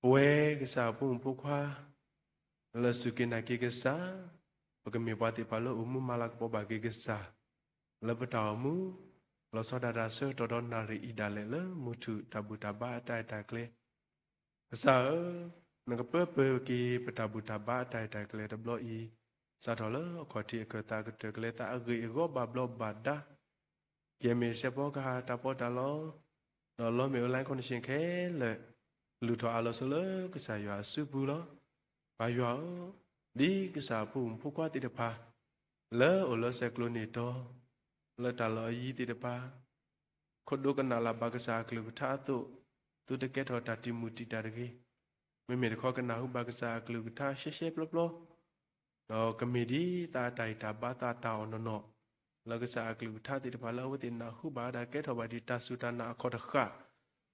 ပဝဲကစၢ်အဖိမုၣ်ဖိခွါ လၢစူၢ်က့ၤနာ်က့ၤကစၢ်, ပကမ့ၢ်ပှၤသ့ၣ်တဖၣ်လၢအိၣ်မူမၤလၤကပီၤဘၣ်က့ၤကစၢ်, လၢပတၢ်အိၣ်မူ လီၤဆီဒၣ်တၢ်ဆၢကတီၢ်ဒီးနၣ်ရံၣ်အံၤဒၣ်လဲာ်လၢမုၢ်ထူၣ်တၢ်ဘူၣ်တၢ်ဘါအတၢ်ရဲၣ်တၢ်ကျဲၤ, ကစၢ်ဧၢ, နကပၢပၢၤက့ၤပတၢ်ဘူၣ်တၢ်ဘါအတၢ်ရဲၣ်တၢ်ကျဲၤတဘျီအံၤ, စးထီၣ်လၢအခီၣ်ထံးအခၢၣ်သးကတၢၢ်ကလဲသးအဂ့ၢ်အဂီၢ်ဘၣ်ဘျီးဘၣ်ဒါ ကဲမ့ၢ်စဲးဖီကဟၣ်တၢ်ပီးတၢ်လီ, ဒီးလီမ့ၢ် online connection ခဲလၢာ်, လုၢ်ထီၣ်အးလီၤဆိလၢကစၢ်ယွၤအစုပူၤလီၤ. ပၢ်ယွၤဧၢ, ဒ်ကစၢ်အဖိမုၣ်ဖိခွါသ့ၣ်တဖၣ် လၢအိၣ်လၢဆဲးကျိးန့ၢ်တီၤ လၢတၢ်လီၢ်အယံၤသ့ၣ်တဖၣ် ခိၣ်ဒိကနၣ်လၢ်ဘၣ်ကစၢ်အကလုၢ်ကထါအသိး, သုတကဲထီၣ်တၢ်တံာ်မုၢ်တံာ်တာ်တဂ့ၤ. မ့မ့ၢ်တခီကနၢ်ဟူဘၣ်ကစၢ်အကလုၢ်ကထါရှဲရှဲပျီပျီ ဒီးကမ့ၢ်ဒ်သးအတၢ်ဟ့ၣ်တၢ်ဘါသးတၢ်အီၣ်နီၢ်နီၢ်, လၢကစၢ်အကလုၢ်ကထါသ့ၣ်တဖၣ်လၢအဝဲသ့ၣ်နၢ်ဟူဘၣ်ဝဲဒၣ်ကဲထီၣ်ဘၣ်ဒံးတၢ်စူၢ်တၢ်နာ်အခီၣ်တဃၣ်,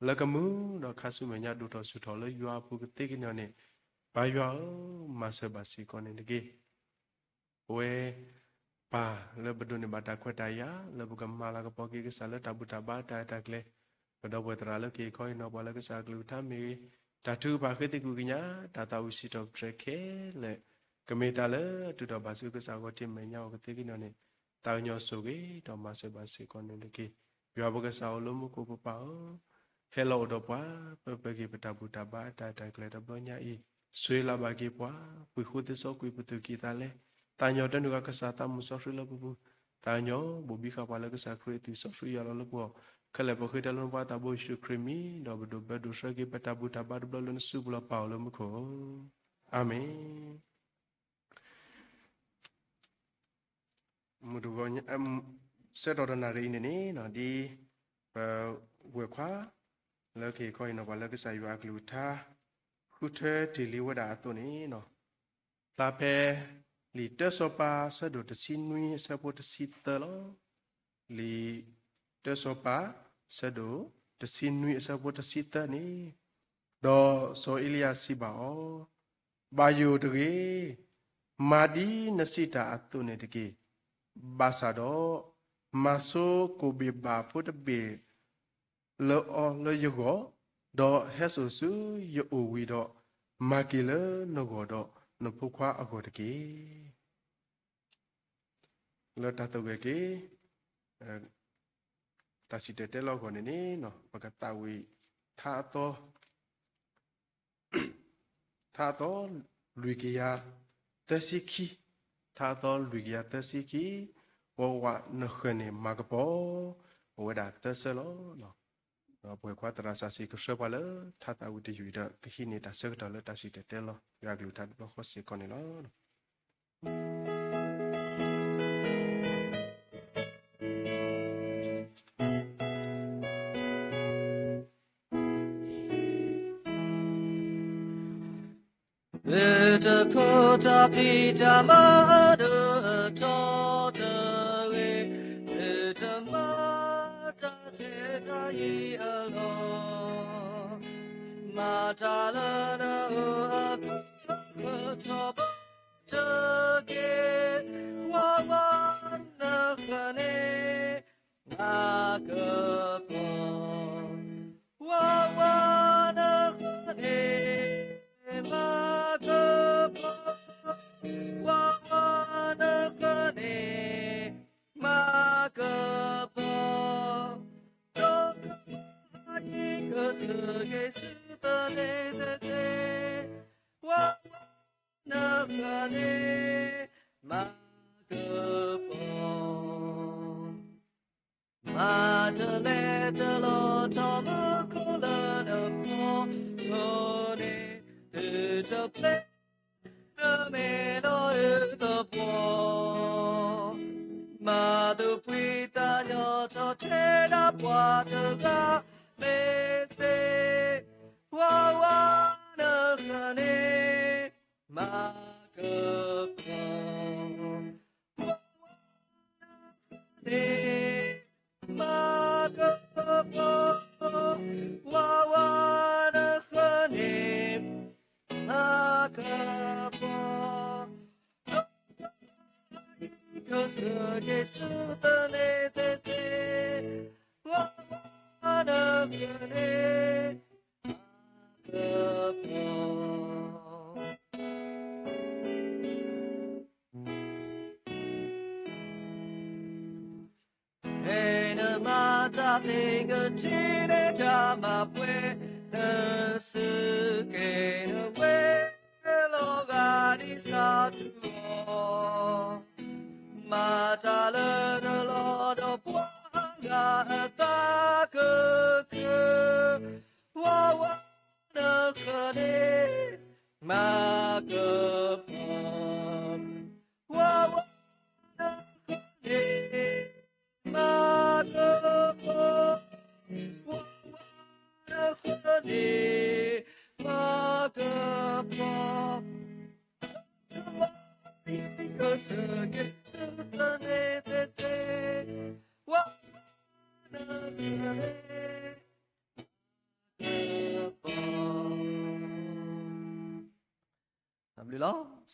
လၢကမုာ်ဒီးခါဆူမဲာ်ညါဒိၣ်ထီၣ်ဆူၣ်ထီၣ်လၢယွၤအပူၤကသ့ကန့ၢ်အီၤန့ၣ်, ပၢ်ယွၤဧၢ, မၤစၢၤဘၣ်စ့ၢ်ကီးန့ၣ်တက့ၢ်. ပဝဲပၢ်လၢပဒိးန့ၢ်ဘၣ်တၢ်ခွဲးတၢ်ယာ် လၢပကမၤလၤကပီၤက့ၤကစၢ်လၢတၢ်ဘူၣ်တၢ်ဘါတၢ်ရဲၣ်တၢ်ကျဲၤ, ပဒီပုၢ်ဝဲၢ်သရၣ်လၢကဟ့ၣ်ခီဟ့ၣ်နီၤပှၤလၢကစၢ်အကလုၢ်ကထါမ့ၢ်ဂ့ၤ, တၢ်ထုကဖၣ်ဃ့သကွံၢ်ကညး တၢ်သးဝံၣ်စံးထီၣ်ပတြၢၤခဲလၢာ်, ကမ့ၢ်တၢ်လၢအတုၤထီၣ်ဘၣ်ဆူကစၢ်ဂီၢ်ထံးမဲာ်ညါအီၤကသ့ကန့ၢ်အီၤန့ၣ်, သးကညီၤစိာ်က့ၤဒီးမၤစၢၤဘၣ်စ့ၢ်ကီးန့ၣ်တက့ၢ်. ယွၤပကစၢ်အိၣ်လၢမူခိၣ်ပပၢ်ဧၢ, ဟဲလီၤအိၣ်ဒီးပှၤ ပပှဲၤက့ၤပတၢ်ဘူၣ်တၢ်ဘါတၢ်ရဲၣ်တၢ်ကျဲၤတဘျီညါအံၤ, ဆိၣ်ဂ့ၤလီၤဘၣ်က့ၤပှၤ, ပှ့ၤဃုသ့စီကွံာ်ပသူၣ်ကံၢ်သးလဲ, သးကညီၤတၢ်နုာ်ဂၤကစၢ်သးမုၢ်စီဆှံလၢပပူၤ, သးကညီၤဘိၣ်ဘံဃာ်ပှၤလၢကစၢ်ခရံာ်အသွံၣ်စီဆှံယွၤလီၤလၢပဂီၢ်, ခဲလၢာ်ပဃ့တၢ်လၢနဖိသးဘိယ့ၣ်ၡူးခရံာ်မံၤ ဒီးပဒိၣ်ဘၢဒိၣ်ဆှၢက့ၤပတၢ်ဘူၣ်တၢ်ဘါတဘျီလၢနစုပူၤလီၤ ပၢ်အိၣ်လၢမူခိၣ်ဧၢ, အၤမ့ၣ်. မုၢ်တဂီၤညါ, ဆၢကတီၢ်တနၣ်ရံၣ်အံၤန့ၣ်န့ၣ် ဒ်ပဝဲၢ်ခွါ လၢကဟ့ၣ်ခီဟ့ၣ်နီၤပှၤလၢကစၢ်ယွၤအကလုၢ်ကထါ ဃုထၢတ့ၢ်လံဝဲဒၣ်အသိးန့ၣ်, ဖျါဖဲ လံာ်တၢစီၤပၤ ဆၢဒိၣ်တဆံနွံအဆၢဖိတဆံသၢလီၤ. လံာ်တၢစီၤပၤ ဆၢဒိၣ်တဆံနွံအဆၢဖိတဆံသၢန့ၣ်, ဒီးစီၤအ့လံယၤစံးဘၣ်အီၤ, ဘၣ်ယိၣ်တဂ့ၤ, မၤဒ်နစံးတၢ်အသိးန့ၣ်တက့ၢ်. ဘၣ်ဆၣ်ဒီး မၤဆိကိၣ်ဘ့ၣ်ဘၣ်ဖိတဘ့ၣ် လၢအီၤလၢယဂီၢ်, ဒီးဟဲစိာ်ဆူယအိၣ်ဝံၤဒီး, မၤက့ၤလၢနဂီၢ်ဒီးနဖိခွါအဂီၢ်တက့ၢ်. လၢတၢ်သဂၢၢ်က့ၤ တၢ်စံၣ်တဲၤတဲလီၤအဂီၢ်န့ၣ်န့ၣ်, ပကသးဝံၣ်ထါအသီ ထါအသီလွံၢ်ကယၤသၢဆံခံ, ထါအသီလွံၢ်ကယၤသၢဆံခံ, ဝးဝးနဃၢၤန့ၣ်မၤကပီၤ, အိၣ်ဝဲဒၣ်သၢဆၢလီၤ. ဒီးပဝဲၢ်ခွါသရၣ်စၢ်စံးကဆှၢပှၤလၢ ထါသးဝံၣ်တယုၢ်ဒီး ကဟံးန့ၢ်တၢ်ဆၢကတီၢ်လၢတၢ်စံၣ်တဲၤတဲလီၤ ယွၤအကလုၢ်ကထါတဘျီဃီစ့ၢ်ကီးန့ၣ်လီၤ. လၢတခိၣ်တၢ်ဖံးတၢ်မၤဒီးအတီတဂ့ၤ, လၢတမၤတၢ်ထဲတၢ်ယံၤအလီၢ်, မၤတၢ်လၢနအၢအကီၢ်ဃၢၤထီဘိတက့ၢ်, ဝးဝးနဃၢၤန့ၣ် မၤကပီၤ, ဝးဝးနဃၢၤန့ၣ် မၤကပီၤ, ဝးဝးနဃၢၤန့ၣ် မၤကပီၤ, ဒီးကဘီအံၤကစၢၢ်က့ၤဆူသန့ၤသ့သ့, ဝးဝးနဃၢၤန့ၣ် မၤကပီၤ မၤတလဲတလီၤထီမူခိၣ်လၢနပီၤ, ခိၣ်န့ၣ် သုတပျဲနမ့ၢ်လီၤအုသပှီၤ, မၤသူၣ်ဖှံသးညီထီၣ်ထဲဒၣ်ပှၤတဂၤမ့ၢ်သ့, ဝးဝးနဃၢၤန့ၣ် မၤကပီၤ, ဝးဝးနဃၢၤန့ၣ် မၤကပီၤ, ဝးဝးနဃၢၤန့ၣ် မၤကပီၤ, ဒီးကဘီအံၤကစၢၢ်က့ၤဆူသန့ၤသ့သ့, ဝးဝးနဃၢၤန့ၣ် မၤကပီၤ ဖဲနမၤတၢ်သ့ၣ်ကထံၣ်န့ၢ်တၢ်မၤပှဲၤ, နစူၢ်က့ၤနဝဲလီၤဂာ်ဒ်ဆၣ်ထူအီၤ, မၤတၢ်လၢနလီၢ်ဒီးပှၤဂၤအသးကကၢ, ဝးဝးနဃၢၤန့ၣ် မၤကပီၤ, ဝးဝးနဃၢၤန့ၣ် မၤကပီၤ, ဝးဝးနဃၢၤ တၢ်ဘျုးလီၤ.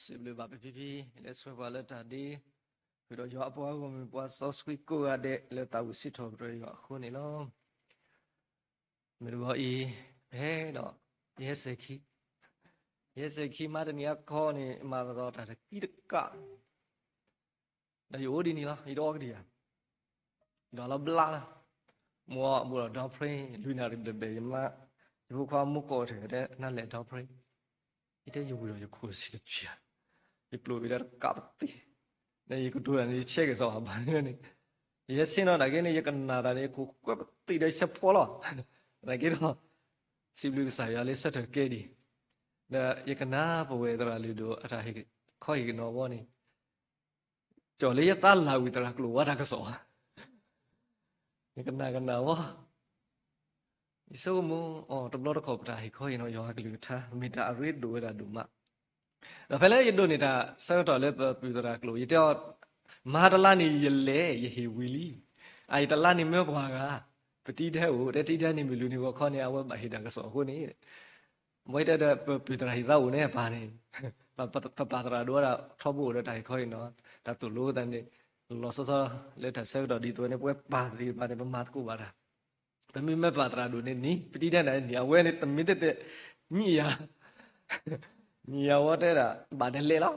စံးဘျုးဘၣ်ပဖံဖံ လၢဆှၢပှၤလၢတၢ်ဒ့, ဃုာ်ဒီးယွၤအပှၤဂီၢ်မုၢ် ပှၤစီဆှံကိးဂၤဒဲးလၢသးဝံၣ်စံးထီၣ်ပတြၢၤယွၤအဃိန့ၣ်လီၤ. မုၢ်တဂီၤအံၤ ပဟဲဒီး ယဟဲစဲၤခံ, ယဟဲစဲၤခံမၤတနံၤအံၤခီန့ၣ် မၤသးဒီးတၢ်တကံတကး ဒီးယအိၣ်ဒ်န့ၣ်လီၤ, ယတအီကတၢၢ်ဧါ, ဒီးလီၤဘျါလီၤ, မိၢ်အီၤဘူးဒီးဒီဖရ့ လွံၢ်နၣ်ရံၣ်ဘျဲၣ်ဘျဲၣ် ယမါ, ယဖိခွါမိၢ်ကိးထီၣ် တဲနၤလဲၤဒီဖရ့, ယတဲယဝံၤဒီးယခိၣ်စံးတပျၢ်, ယကျိၣ်ဘ့ၣ်ဒီးတကးပသ့, ယကတိၤတၢ်န့ၣ် ယဆဲးက့ၤစီၤအဘၣ်န့ၣ်, ယဟဲဆ့ၣ်နီၤတၢ်က့န့ၣ် ယကနၣ်တၢ်န့ၣ် ယခိၣ်ကွဲးပသ့ဒီးယဆဲးဖီလီၤ, သနာ်က့ဒီး စံးဘျုးကစၢ်ယွၤလၢဆၢထၢၣ်ကဲဒံး, ဒီးယကနၣ်ပဝဲသရၣ်လုၢ်ဒိၣ်အတၢ်ဟ့ၣ်ခီဟ့ၣ်နီၤဘီန့ၣ် ကၠီၣ်လၢယသးလၢ်ဝံၤသရၣ်ကျိာ်ဝါတၢ်ကစီၣ်, ယကနၣ်ကနၣ်ဝဲ, ယဆိကမိၣ်အီၤ တဘျီတခီၣ်ပတၢ်ဟ့ၣ်ခီဟ့ၣ်နီၤယွၤကလုၢ်ကထါ မ့ၢ်တၢ်အရ့ဒိၣ်ဝဲဒၣ်ဒိၣ်မး, ဒီးဖဲလၢယဒိးန့ၢ်တၢ်ဆၢကတီၢ်လၢပပုၢ်သရၣ်ကျိာ် ယတဲအီၤ, မဟါတလါန့ၣ်ယလဲၤ ယဟ့ၣ်ဝံၤလံ, အအံၤတလါန့ၣ် မၢပှၤဂၤ, ပတံဒဲအိၣ် တဲတံဒဲန့ၣ် မုၢ်လူၤနံၤဂီၤခီန့ၣ် အဝဲဘၣ်ဟ့ၣ်တၢ်ကစီၣ်အဃိန့ၣ် ဘၣ်တဲဒီး ပပုၢ်သရၣ်ဟံၣ်သးအိၣ်န့ၣ် အပၢ်န့ၣ်, ပပၢ်သရၣ်ဒိၣ်ဝဲဒၣ် ထီဘိအိၣ်ဒီးတၢ်ဟ့ၣ်ခီဟ့ၣ်နီၤ, တၢ်သိၣ်လိသးန့ၣ်, လီၤဆီဆီလၢတၢ်ဆၢကတီၢ်ဒ်သိးန့ၣ် ပဝဲပၢ်သ့ၣ်တဖၣ်န့ၣ် ပမၤသကိးဘၣ်တၢ်, ပမ့ၢ်မၢပၢ်သရၣ်ဒိၣ်န့ၣ်နံၤ ပတံဒဲန့ၣ်နံၤ အဝဲန့ၣ်တမ့ၢ်တဲတဲ, ညံယၤ ညံယၤဝဲတဲဒၣ် ဘၣ်နလဲၤလီၤ,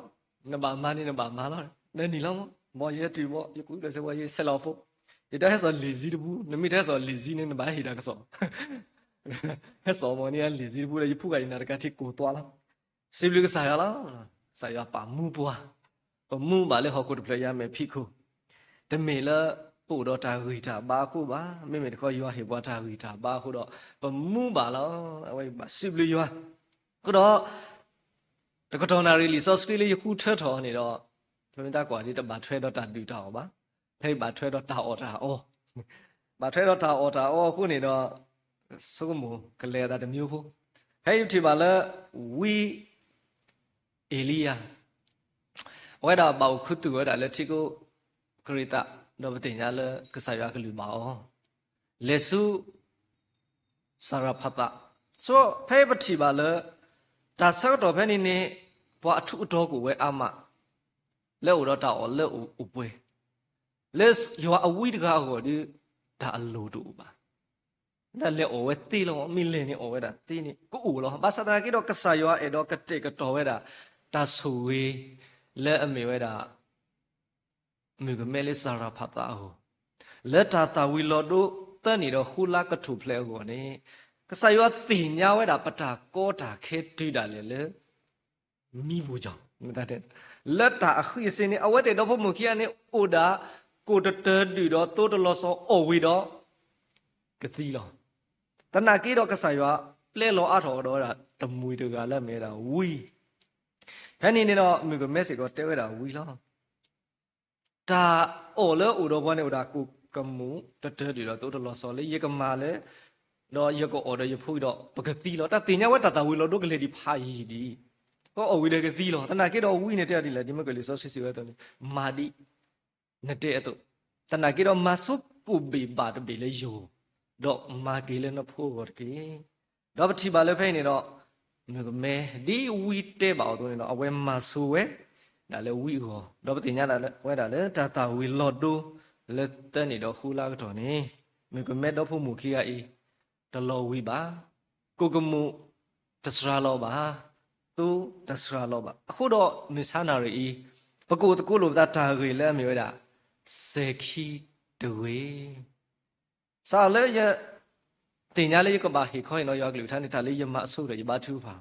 နဘၣ်မၤန့ၣ်နဘၣ်မၤလီၤ, နနံၤလီၤမး ဘီယဲတုၤဘီ ယကူးဒီးစဲးဝဲယဆဲးလီၤဖိ, ယတဲဟဲစိာ် လ့ၣ်စံတပူ, နမ့ၢ်တဟဲစိာ် လ့ၣ်စံန့ၣ် နဘၣ်ဟဲဟ့ၣ်တၢ်ကစီၣ်, ဟဲစိာ်မ့ၢ်န့ၣ် လ့ၣ်စံတပူဒီး ယဖုဂၤယနၢ်တကးထံကိၢ်သွါလီၤ, စံးဘျုးကစၢ်ယွၤလီၤ, ကစၢ်ယွၤပာ်မူပှၤ, ပမူဘၣ်လၢဟီၣ်ခိၣ်တဖျၢၣ်ယၤမဲာ်ဖံးခိၣ်, တမ့ၢ်လၢပအိၣ်ဒီးတၢ်ဂံၢ်တၢ်ဘါအဃိဘၣ်, မ့မ့ၢ်တခီယွၤဟ့ၣ်ပှၤတၢ်ဂံၢ်တၢ်ဘါအဃိဒီး ပမူဘၣ်လီၤ, အဝဲဘၣ်စံးဘျုးယွၤ, အဃိဒီး တကတီၢ်နၣ်ရံၣ်လံာ်စီဆှံလၢယဃုထၢထီၣ်န့ၣ်ဒီး, ပမ့ၢ်တၢ်ကွၢ်ဒ်တဘၣ်ထွဲဒီးတၢ်ဒုၣ်တၢ်အီၣ်ဘၣ်, ဖဲအံၤဘၣ်ထွဲဒီးတၢ်အီၣ်တၢ်အီ, ဘၣ်ထွဲဒီးတၢ်အီၣ်တၢ်အီအဃိန့ၣ်ဒီး, ဆိကမိၣ်ကလဲၤအသးတမံၤဖိ, ဖဲအံၤပထံၣ်ဘၣ်လၢ ဝံအ့လံယၤ အဝဲဒၣ်ဘၣ်အိၣ်ခူသူၣ်ဝဲဒၣ်လၢထံကျိကရံးသး, ဒီးပသ့ၣ်ညါလၢကစၢ်ယွၤကလုၢ်ဘၣ်အီၤ, လဲၤဆူ စၤရဖးသး, ဆိဖဲအံၤပထံၣ်ဘၣ်လၢ တၢ်ဆၢကတီၢ်ဖဲန့ၣ်န့ၣ် ပှၤအထူးအတီၤကအိၣ်ဝဲအါမး, လၢအိၣ်ဒီးတၢ်အီၣ်လၢအိၣ်ပှဲၤ, လၢယွၤအဝံတဂၤအဂီၢ်ဒီး တၢ်အလိၤတအိၣ်ဘၣ်. တၢ်လဲၤအီၣ်ဝဲသ့လီၤ, မ့ၢ်လဲၤန့ၣ်အီၣ်ဝဲဒၣ်သ့န့ၣ် ကအိၣ်လီၤ. ဘၣ်ဆၣ်သနာ်က့ဒီး ကစၢ်ယွၤအဲၣ်ဒိးကတဲာ်ကတီၤဝဲဒၣ် တၢ်ဆိၣ်ဂ့ၤ လၢအမ့ၢ်ဝဲဒၣ် မုၣ်ကမဲလၢစၤရၤဖးသးအဂီၢ်, လၢတၢ်သၣ်ဝံၤလီၤဒိသၢနံၣ်ဒီးဃုလါကထိၣ်ဖျဲးအဂီၢ်န့ၣ်, ကစၢ်ယွၤသ့ၣ်ညါဝဲဒၣ်ပတၢ်ကီတၢ်ခဲတုၤဒၣ်လဲာ်လၢ မံပူၤကီၢ်, လၢတၢ်အဃံအစ့န့ၣ် အဝဲသ့ၣ်ဒီဖိမိၢ်ခံဂၤန့ၣ် အိၣ်ဒၣ် ကိးတတၢၢ်ဒုၣ်ဒီးသိတလီၤစီၤအီၣ်ဝံၤဒီး ကသံလီၤ. သနာ်က့ဒီးကစၢ်ယွၤပျဲလီၤအါထီၣ်ကဒီးဝဲဒၣ်တမှံၤတဂၤလၢအမ့ၢ်ဝဲဒၣ်ဝံ ဖဲန့ၣ်န့ၣ်ဒီး မုၣ်ကမဲစ့ၢ်ကီးတဲဝဲဒၣ်ဝံလီၤ. တၢ်အီၣ်လၢအအိၣ်ဒီးပှၤန့ၣ် အိၣ်ဒၣ်ကိၣ်ကမူၣ်တတၢၢ်ဒုၣ်ဒီးသိတလီၤစီၤလၢယကမၤလၢ ဒီးယကအီၣ်ဒီးယဖိဒီး ပကသံလီၤ. တၢ်သ့ၣ်ညါဝဲတၢ်သၣ်ဝံၤလီၤဒိကလဲၤဒံးဖးယံာ်ဒံး, ကအီၣ်ဝံၤဒီးကသံလီၤ. သနာ်က့ဒီးဝံန့ၣ်တဲဒ်လဲၣ်, ဒ်မ့ၢ်ကလံာ်စီဆှံစံးဝဲအသိးန့ၣ်, မၤဒ်နတဲအသိး, သနာ်က့ဒီးမၤဆိကိၣ်ဘ့ၣ်ဘၣ်တဘ့ၣ်လၢယဂီၢ်, ဒီးမၤက့ၤလၢနဖိအဂီၢ်တက့ၢ်. ဒီးပထံၣ်ဘၣ်လၢဖဲအံၤန့ၣ်ဒီး မုၣ်ကမဲ ဒ်ဝံတဲဘၣ်အီၤအသိးန့ၣ်ဒီး အဝဲမၤဆိဝဲဒၣ်လၢဝံအဂီၢ်, ဒီးပသ့ၣ်ညါဝဲဒၣ်လၢတၢ်သၣ်ဝံၤလီၤဒိလၢသၢနံၣ်ဒီးဃုလါကတီၢ်န့ၣ်, မုၣ်ကမဲဒီဖိမိၢ်ခံဂၤအံၤ တလီၤဝံၤဘၣ်, ကိၣ်ကမူၣ်တစှၤလီၤဘၣ်, သိတစှၤလီၤဘၣ်. အဃိဒီးမုၢ်ဆါနၣ်ရံၣ်အံၤ ပကအိၣ်သကိးလိာ်ပသးတၢ်ဂ့ၢ်လၢအမ့ၢ်ဝဲဒၣ် စဲၤခံတဂ့ၤ စးလၢယသ့ၣ်ညါလၢယကဘၣ်ဟ့ၣ်ခီဟ့ၣ်နီၤယွၤကလုၢ်ကထါန့ၣ် တၢ်လၢယမၤအဆိကတၢၢ်ယဘါထုကဖၣ်,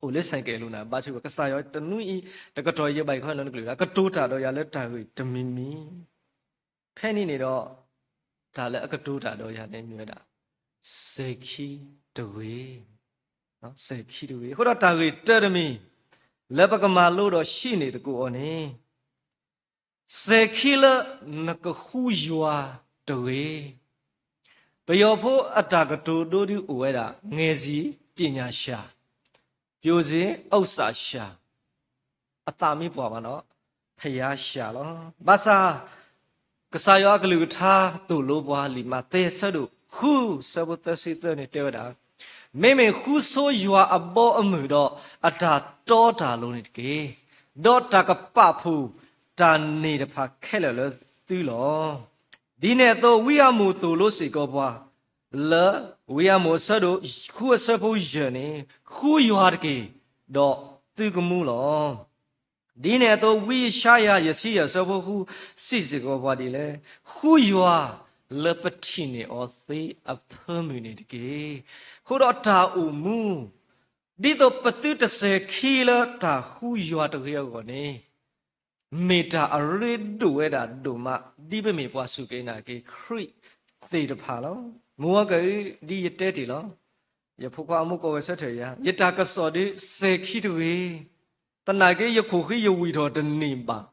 အိၣ်လၢဆဲးကဲးလိာ်နၤဘါထုကဖၣ်, ကစၢ်ယွၤတနွံအံၤ တကတီၢ်ယဘၣ်ဟ့ၣ်ခီဟ့ၣ်နီၤနကလုၢ်ကထါ ကတိၤတၢ်ဒီးယၤလၢတၢ်ဂ့ၢ်တမံၤမံၤ, ဖဲန့ၣ်န့ၣ်ဒီး တၢ်လၢအကတိၤတၢ်ဒီးယၤန့ၣ်မ့ၢ်ဝဲဒၣ် စဲၤခံတဂ့ၤ, စဲၤခံတဂ့ၤ. အဃိဒီးတၢ်ဂ့ၢ်တၢတမံၤ လၢပကမၤလိဒီးဟံးန့ၢ်သကိးအီၤန့ၣ် စဲၤခံလၢနကဃူယွၤတဂ့ၤ. ပယီၤဖိအတၢ်ကတိၤဒိဒုအိၣ်ဝဲဒၣ် ငယ်စဉ်ပညာရှာ, ပျိုစဉ်ဥစ္စာရှာ, အသးမ့ၢ်ပှၢ်ဘၣ်နီၤ, ဖယါရှၤလီၤ. ဘၣ်ဆၣ် ကစၢ်ယွၤအကလုၢ်ကထါသိၣ်လိပှၤလံာ်မးသဲအဆၢဒိၣ်ဃု ဆၢဖိသၢဆံသၢန့ၣ်တဲဝဲဒၣ်, မ့မ့ၢ်ဃုဆိယွၤအဘီအမုၢ်ဒီး အတၢ်တီတၢ်လိၤန့ၣ်တက့ၢ်. ဒီးတၢ်ကပာ်ဖှိၣ်တၢ်န့ၣ်တဖၣ်ခဲလၢာ်လၢသုလီၤ. ဒ်န့ၣ်အသိး ဝံအၤမိၣ်သိၣ်လိစ့ၢ်ကီးပှၤ လၢဝံအၤမိၣ်အဆၢဒိၣ်ဃုအဆၢဖိယဲၢ်န့ၣ်, ဃုယွၤတက့ၢ်, ဒီးသုကမူလီၤ. ဒ်န့ၣ်အသိး ဝံယၡါယၤ ယဲၢ်ဆံယဲၢ် အဆၢဖိဃု စံးစ့ၢ်ကီးပှၤဒ်လဲၣ်, ဃုယွၤလၢပထံၣ်န့ၢ်အီၤသ့အဖၢမုၢ်န့ၣ်တက့ၢ်. အဃိဒီးတၢ်အိၣ်မူ ဒ်သိးပသုတစဲၤခံလၢတၢ်ဃုယွၤတဂ့ၤအဂီၢ်န့ၣ် မ့ၢ်တၢ်အရ့ဒိၣ်ဝဲဒၣ်ဒိၣ်မး ဒ်ပမ့ၢ်ပှၤစူၢ်က့ၤနာ်က့ၤ ခရံာ်သ့ၣ်တဖၣ်လီၤ. မုၢ်ဝီကၢအံၤ ဒ်ယတဲတ့ၢ်လီၤ. ယဖိခွါအမိၢ်ကီၢ်ဝဲဆၢထၢၣ်ယၤ, ယတၢ်ကစီၣ်ဒုးစဲၤခံတဂ့ၤ. သနာ်က့ ယခိၣ်ဃံယဝံၢ်ထီၣ်တန့ၢ်ဘၣ်.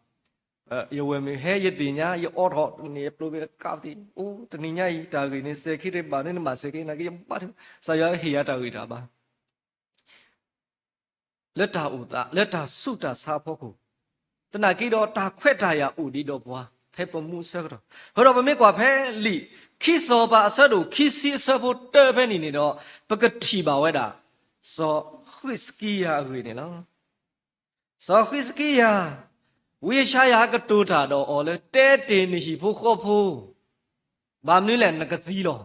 ယဝဲၢ်မုၢ်ဟဲယသ့ၣ်ညါ ယအီထီၣ်န့ၣ် ယပျိးဘ့ၣ်တကးပသံ, အိ တနံၤညါအံၤ တၢ်ဂ့ၢ်န့ၣ် စဲၤခံတဘၣ်န့ၣ် နဘၣ်စဲၤက့ၤ နာ်က့ ယဘၣ်ထု, ကစၢ်ယွၤဟ့ၣ်ယၤတၢ်ဂံၢ်တၢ်ဘါ လၢတၢ်အိၣ်သး လၢတၢ်ဆူးတၢ်ဆါအဖီခိၣ်, သနာ်က့ဒီးတၢ်ခွဲးတၢ်ယာ်အိၣ်ဒံးဒီးပှၤ ဖဲပမူအဆၢကတီၢ်, အဃိဒီးပမ့ၢ်ကွၢ်ဖဲလံာ်ခံစီၤပၤအဆၢဒိၣ်ခံဆံအဆၢဖိတၢဖဲန့ၣ်န့ၣ်ဒီး ပကထံၣ်ဘၣ်ဝဲဒၣ် စီၤဃံးစကံယၤအဂ့ၢ်န့ၣ်လီၤ. စီၤဃံးစကံယၤ, ဝံယၡါယၤကတိၤတၢ်ဒီးအီၤလၢ တဲတ့ၢ်နဟံၣ်ဖိဃီဖိ ဘၣ်မနုၤလဲၣ် နကသံလီၤ. သံ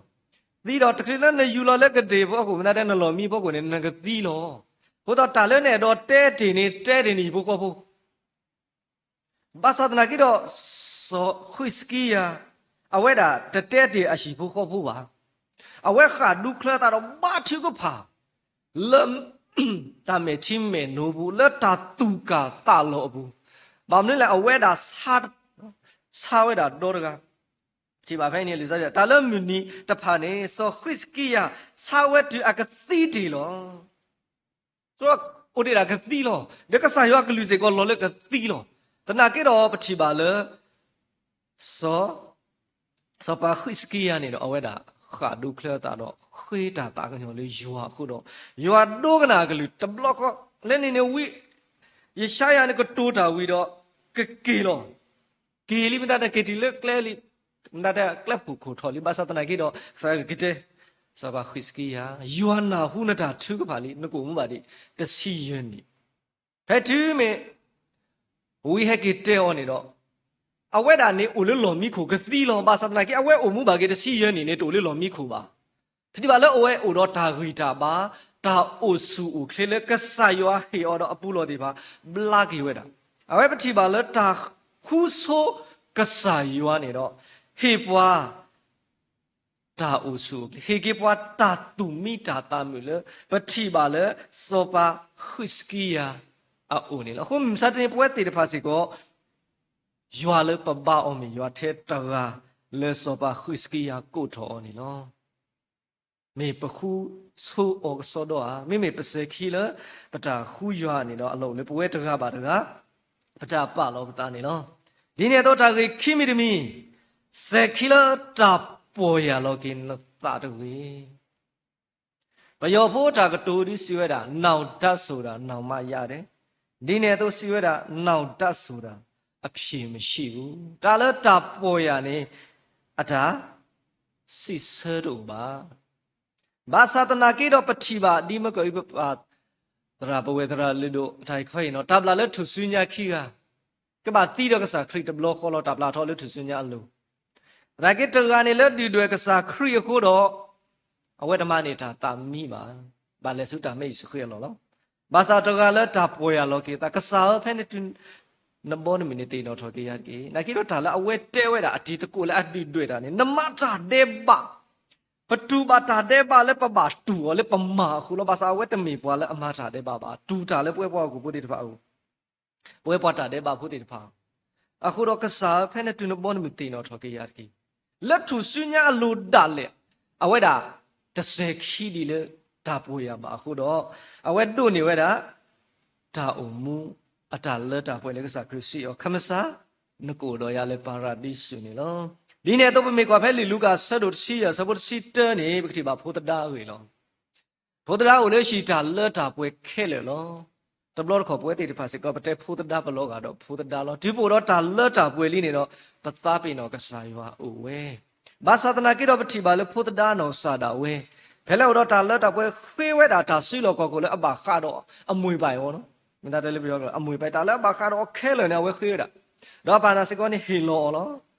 ဒီးတချုးလၢနယူၤလီၤလၢကဒ့ၣ်ဖီခိၣ် မ့ၢ်သးဒဲး နလီၢ်မံဖီခိၣ်န့ၣ် နကသံလီၤ. အဃိဒီးတၢ်လၢနအဲၣ်ဒိးတဲတ့ၢ်န့ၣ် တဲတ့ၢ်နဟံၣ်ဖိဃီဖိ. ဘၣ်ဆၣ်သနာ်က့ဒီး စီၤဃံးစကံယၤ အဝဲဒၣ်တတဲတ့ၢ်အဟံၣ်ဖိဃီဖိဘၣ်. အဝဲဃၣ်ဒူချၢသးဒီးဘါထုကဖၣ် လၢ တၢ်မဲာ်ထံမဲာ်နိအပူၤ လၢတၢ်သူၣ်ကၢ်သးလီၤအပူၤ, ဘၣ်မနုၤလဲၣ် အဝဲဒၣ် ဆါဝဲဒၣ်ဒီတဂၤ. ပထံၣ်ဘၣ်ဖဲန့ၣ် လံာ်စီဆှံ တၢ်လၢမုၢ်နံၤတဖၣ်န့ၣ် စီၤဃံးစကံယၤ ဆါဝဲတုၤအကသံတ့ၢ်လီၤ. အိၣ်တ့ၢ်ဒၣ်ကသံလီၤ. ဒီးကစၢ်ယွၤအကလုၢ်စ့ၢ်ကီးလီၤလၢကသံလီၤ. သနာ်က့ဒီးပထံၣ်ဘၣ်လၢ စီၤ စီၤပၤဃံးစကံယၤန့ၣ်ဒီး အဝဲဒၣ်ဃၣ်ဒိချၢသးဒီး ဃ့တၢ်သးကညီၤလၢယွၤအဃိဒီး ယွၤဒိကနၣ်အကလုၢ်တဘျီဃီ လၢန့ၣ်န့ၣ်ဝံ ယၡါယၤန့ၣ်ကတိၤတၢ်ဝံၤဒီး ကက့ၤလီၤ. က့ၤလံ မ့ၢ်သးဒဲး က့ၤတုၤလၢကျဲလံ, မ့ၢ်သးဒဲး ကျဲဖုၣ်ခိၣ်ထီၣ်လံ ဘၣ်ဆၣ်သနာ်က့ဒီး ကစၢ်ယွၤကကတဲ စီၤပၤဃံးစကံယၤ, ယွၤနၢ်ဟူနတၢ်ထုကဖၣ်လံ နကအိၣ်မူဘၣ်ဒံး တဆံယဲၢ်နံၣ်. ဖဲတုၤမ့ၢ် ဝံဟဲက့ၤတဲအီၤန့ၣ်ဒီး အဝဲဒၣ်န့ၣ်အိၣ်လၢလီၢ်မံခိၣ်ကသံလီၤ. ဘၣ်ဆၣ်သနာ်က့ အဝဲအိၣ်မူဘၣ်က့ၤတဆံယဲၢ်နံၣ်န့ၣ် တအိၣ်လၢလီၢ်မံခိၣ်ဘၣ်. ပထံၣ်ဘၣ်လၢအဝဲအိၣ်ဒီးတၢ်ဂံၢ်တၢ်ဘါ, တၢ်အိၣ်ဆူၣ်အိၣ်ချ့လၢကစၢ်ယွၤဟ့ၣ်အီၤဒီးအပူၤလီၢ်သ့ၣ်တဖၣ် ဘျါက့ၤဝဲဒၣ်. အဝဲပထံၣ်ဘၣ်လၢတၢ်ဃုဆိကစၢ်ယွၤန့ၣ်ဒီး ဟ့ၣ်ပှၤ တၢ်အိၣ်ဆူၣ်အိၣ်ချ့, ဟ့ၣ်က့ၤပှၤတၢ်သူၣ်မံတၢ်သးမုာ်လၢ ပထံၣ်ဘၣ်လၢ စီၤပၤဃံးစကံယၤအအိၣ်န့ၣ်လီၤ. အဃိမုၢ်မဆါတနံၤ ပဝဲသ့ၣ်တဖၣ်စ့ၢ်ကီး ယွၤလၢပဘါအီၤမ့ၢ်ယွၤထဲတဂၤ လၢစီၤပၤဃံးစကံယၤကိးထီၣ်အီၤန့ၣ်လီၤ. မ့ၢ်ပဃုဆိအီၤကစီဒီဧါ, မ့မ့ၢ်ပစဲၤခံလၢ ပတၢ်ဃုယွၤန့ၣ်ဒီး အလီၢ်အိၣ်လၢပဝဲတဂၤဘၣ်တဂၤ ပတၢ်ပာ်လီၤပသးန့ၣ်လီၤ. ဒ်န့ၣ်အသိးတၢ်ဂ့ၢ်ခံမံၤတမံၤ, စဲၤခံလၢတၢ်ပီၢ်ယၢ်လီၤက့ၤနသးတဂ့ၤ. ပယီၤဖိတၢ်ကတိၤဒုးစံးဝဲဒၣ် နောင်တဆိုတာ နောင်မှရတယ်, ဒ်န့ၣ်အသိးစံးဝဲဒၣ် နောင်တဆိုတာ အဖြေမရှိဘူး. တၢ်လၢတၢ်ပီၢ်ယၢ်န့ၣ် အတၢ်စံးဆၢတအိၣ်ဘၣ်. ဘၣ်ဆၣ်သနာ်က့ဒီးပထံၣ်ဘၣ် ဒ်မ့ၢ်ကီးအံၤပပာ်သရၣ်ပဝဲၢ်သရၣ်လုၢ်ဒိၣ်တၢ်အံၤခီအံၤနီၤ တၢ်ဘျၣ်လၢထူၣ်စုညါခံဂၤ ကဘၣ်သံဒီးကစၢ်ခရံာ်တဘျီဃီလီၤ တၢ်ဘျၣ်ထီၣ်လၢထူၣ်စုညါအလိၤ, သနာ်က့တဂၤန့ၣ်လၢဒုၣ်ဒွဲၣ်ကစၢ်ခရံာ်အဃိဒီး အဝဲတမၤန့ၢ်တၢ်သးမံဘၣ်, ဘၣ်လဲၤဆူတၢ်မ့ၢ်အံၤစဃ့အလီၢ်လီၤ. ဘၣ်ဆၣ်တဂၤလၢတၢ်ပီၢ်ယၢ်လီၤက့ၤသး ကစၢ်ဧၢ ဖဲနတုၤနဘီနမုၢ်န့ၣ်သ့ၣ်နီၣ်ထီၣ်က့ၤယၤတက့ၢ်. သနာ်က့ဒီးတၢ်လၢအဝဲတဲဝဲဒၣ်အတံၤသကိးလၢအဒုၣ်ဒွဲၣ်တၢ်န့ၣ် နမၤတၢ်ဒဲးဘး ပတူၢ်ဘၣ်တၢ်ဒဲးဘးလၢပဘၣ်တူၢ်အီၤလၢပမၤအဃိလီၤ. ဘၣ်ဆၣ်အဝဲတမ့ၢ်ပှၤလၢအမၤတၢ်ဒဲးဘးဘၣ်, တူၢ်တၢ်လၢပဝဲပှၤဟီၣ်ခိၣ်ဖိသ့ၣ်တဖၣ်အဂီၢ်, ပဝဲပှၤတၢ်ဒဲးဘးဖိသ့ၣ်တဖၣ်အဂီၢ်, အဃိဒီးကစၢ်ဧၢ ဖဲနတုၤနဘီနမုၢ်သ့ၣ်နီၣ်ထီၣ်က့ၤယၤတက့ၢ်. လၢထူၣ်စုညါအလိၤဒၣ်လဲာ် အဝဲဒၣ်တစဲၤခံဒံးလၢတၢ်ပီၢ်ယၢ်ဘၣ်အဃိဒီး အဝဲဒိးန့ၢ်ဝဲဒၣ် တၢ်အိၣ်မူ အတၢ်လၢတၢ်ပှဲၤလၢကစၢ်ခရံာ်စံးအီၤ ခမစၢ် နကအိၣ်ဒီးယၤလၢပၤရဒံစူၤန့ၣ်လီၤ. ဒ်န့ၣ်အသိးပမ့ၢ်ကွၢ်ဖဲလံာ်လူၤကၣ် အဆၢဒိၣ်တဆံယဲၢ် အဆၢဖိတဆံတၢန့ၣ် ပကထံၣ်ဘၣ်ဖိသဒါအဂ့ၢ်လီၤ. ဖိသဒါအိၣ်လၢဟံၣ်တၢ်လၢတၢ်ပှဲၤခဲလၢာ်လီၤ. တဘျီတခီၣ်ပဝဲသ့ၣ်တဖၣ်စ့ၢ်ကီး ပတဲဖိသဒါပလီၤဂာ်ဒီးဖိသဒါလီၤ. တုၤပအိၣ်ဒီးတၢ်လၢတၢ်ပှဲၤလံန့ၣ်ဒီး ပသးပ့ၤနီၣ်ကစၢ်ယွၤအိၣ်ဝဲ. ဘၣ်ဆၣ်သနာ်က့ဒီးပထံၣ်ဘၣ်လၢဖိသဒါနီၢ်ကစၢ်ဒၣ်ဝဲ ဖဲလၢအိၣ်ဒီးတၢ်လၢတၢ်ပှဲၤဃ့ဝဲဒၣ်တၢ်စုလီၢ်ခီၣ်ခိၣ်လၢအဘၣ်ဃးဒီးအမူၤပၢ်အံၤအီၤလီၤ. မ့ၢ်တၢ်တဲလၢပယီၤအမူၤပၢ် တၢ်လၢအဘၣ်ဃးဒီးအီၤခဲလၢာ်န့ၣ် အဝဲဃ့ဝဲဒၣ်, ဒီးအပၢ်နာ်စ့ၢ်ကီးန့ၣ်ဟ့ၣ်လီၤအီၤလီၤ.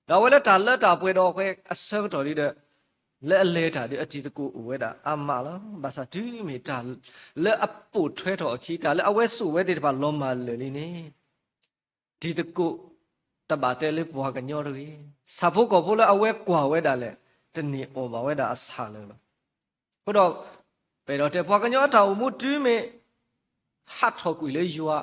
ဒီးအဝဲလၢတၢ်လၢတၢ်ပှဲၤဒီးအဝဲအဆၢကတီၢ်ဒ်ဒီး လၢအလဲၤတၢ်ဒီးအတံၤသကိးအိၣ်ဝဲဒၣ်အါမးလီၤ. ဘၣ်ဆၣ်တုၤမ့ၢ်တၢ်လၢအပိာ်ထွဲထီၣ်အခံ တၢ်လၢအဝဲစိာ်ဝဲသ့ၣ်တဖၣ်လီၤမၢ်လၢာ်လံန့ၣ် တံၤသကိး တဘၣ်တဲလၢပှၤကညီတဂ့ၤ, ဆၣ်ဖိကီၢ်ဖိလၢအဝဲကွၢ်ဝဲဒၣ်လဲာ် တန့ၢ်အီၣ်ဘၣ်ဝဲဒၣ်အဆၣ်လၢၤဘၣ်. အဃိဒီး ပအဲၣ်ဒိးတဲ ပှၤကညီအတၢ်အိၣ်မူတုၤမ့ၢ် ဟးထီၣ်ကွံာ်လၢယွၤ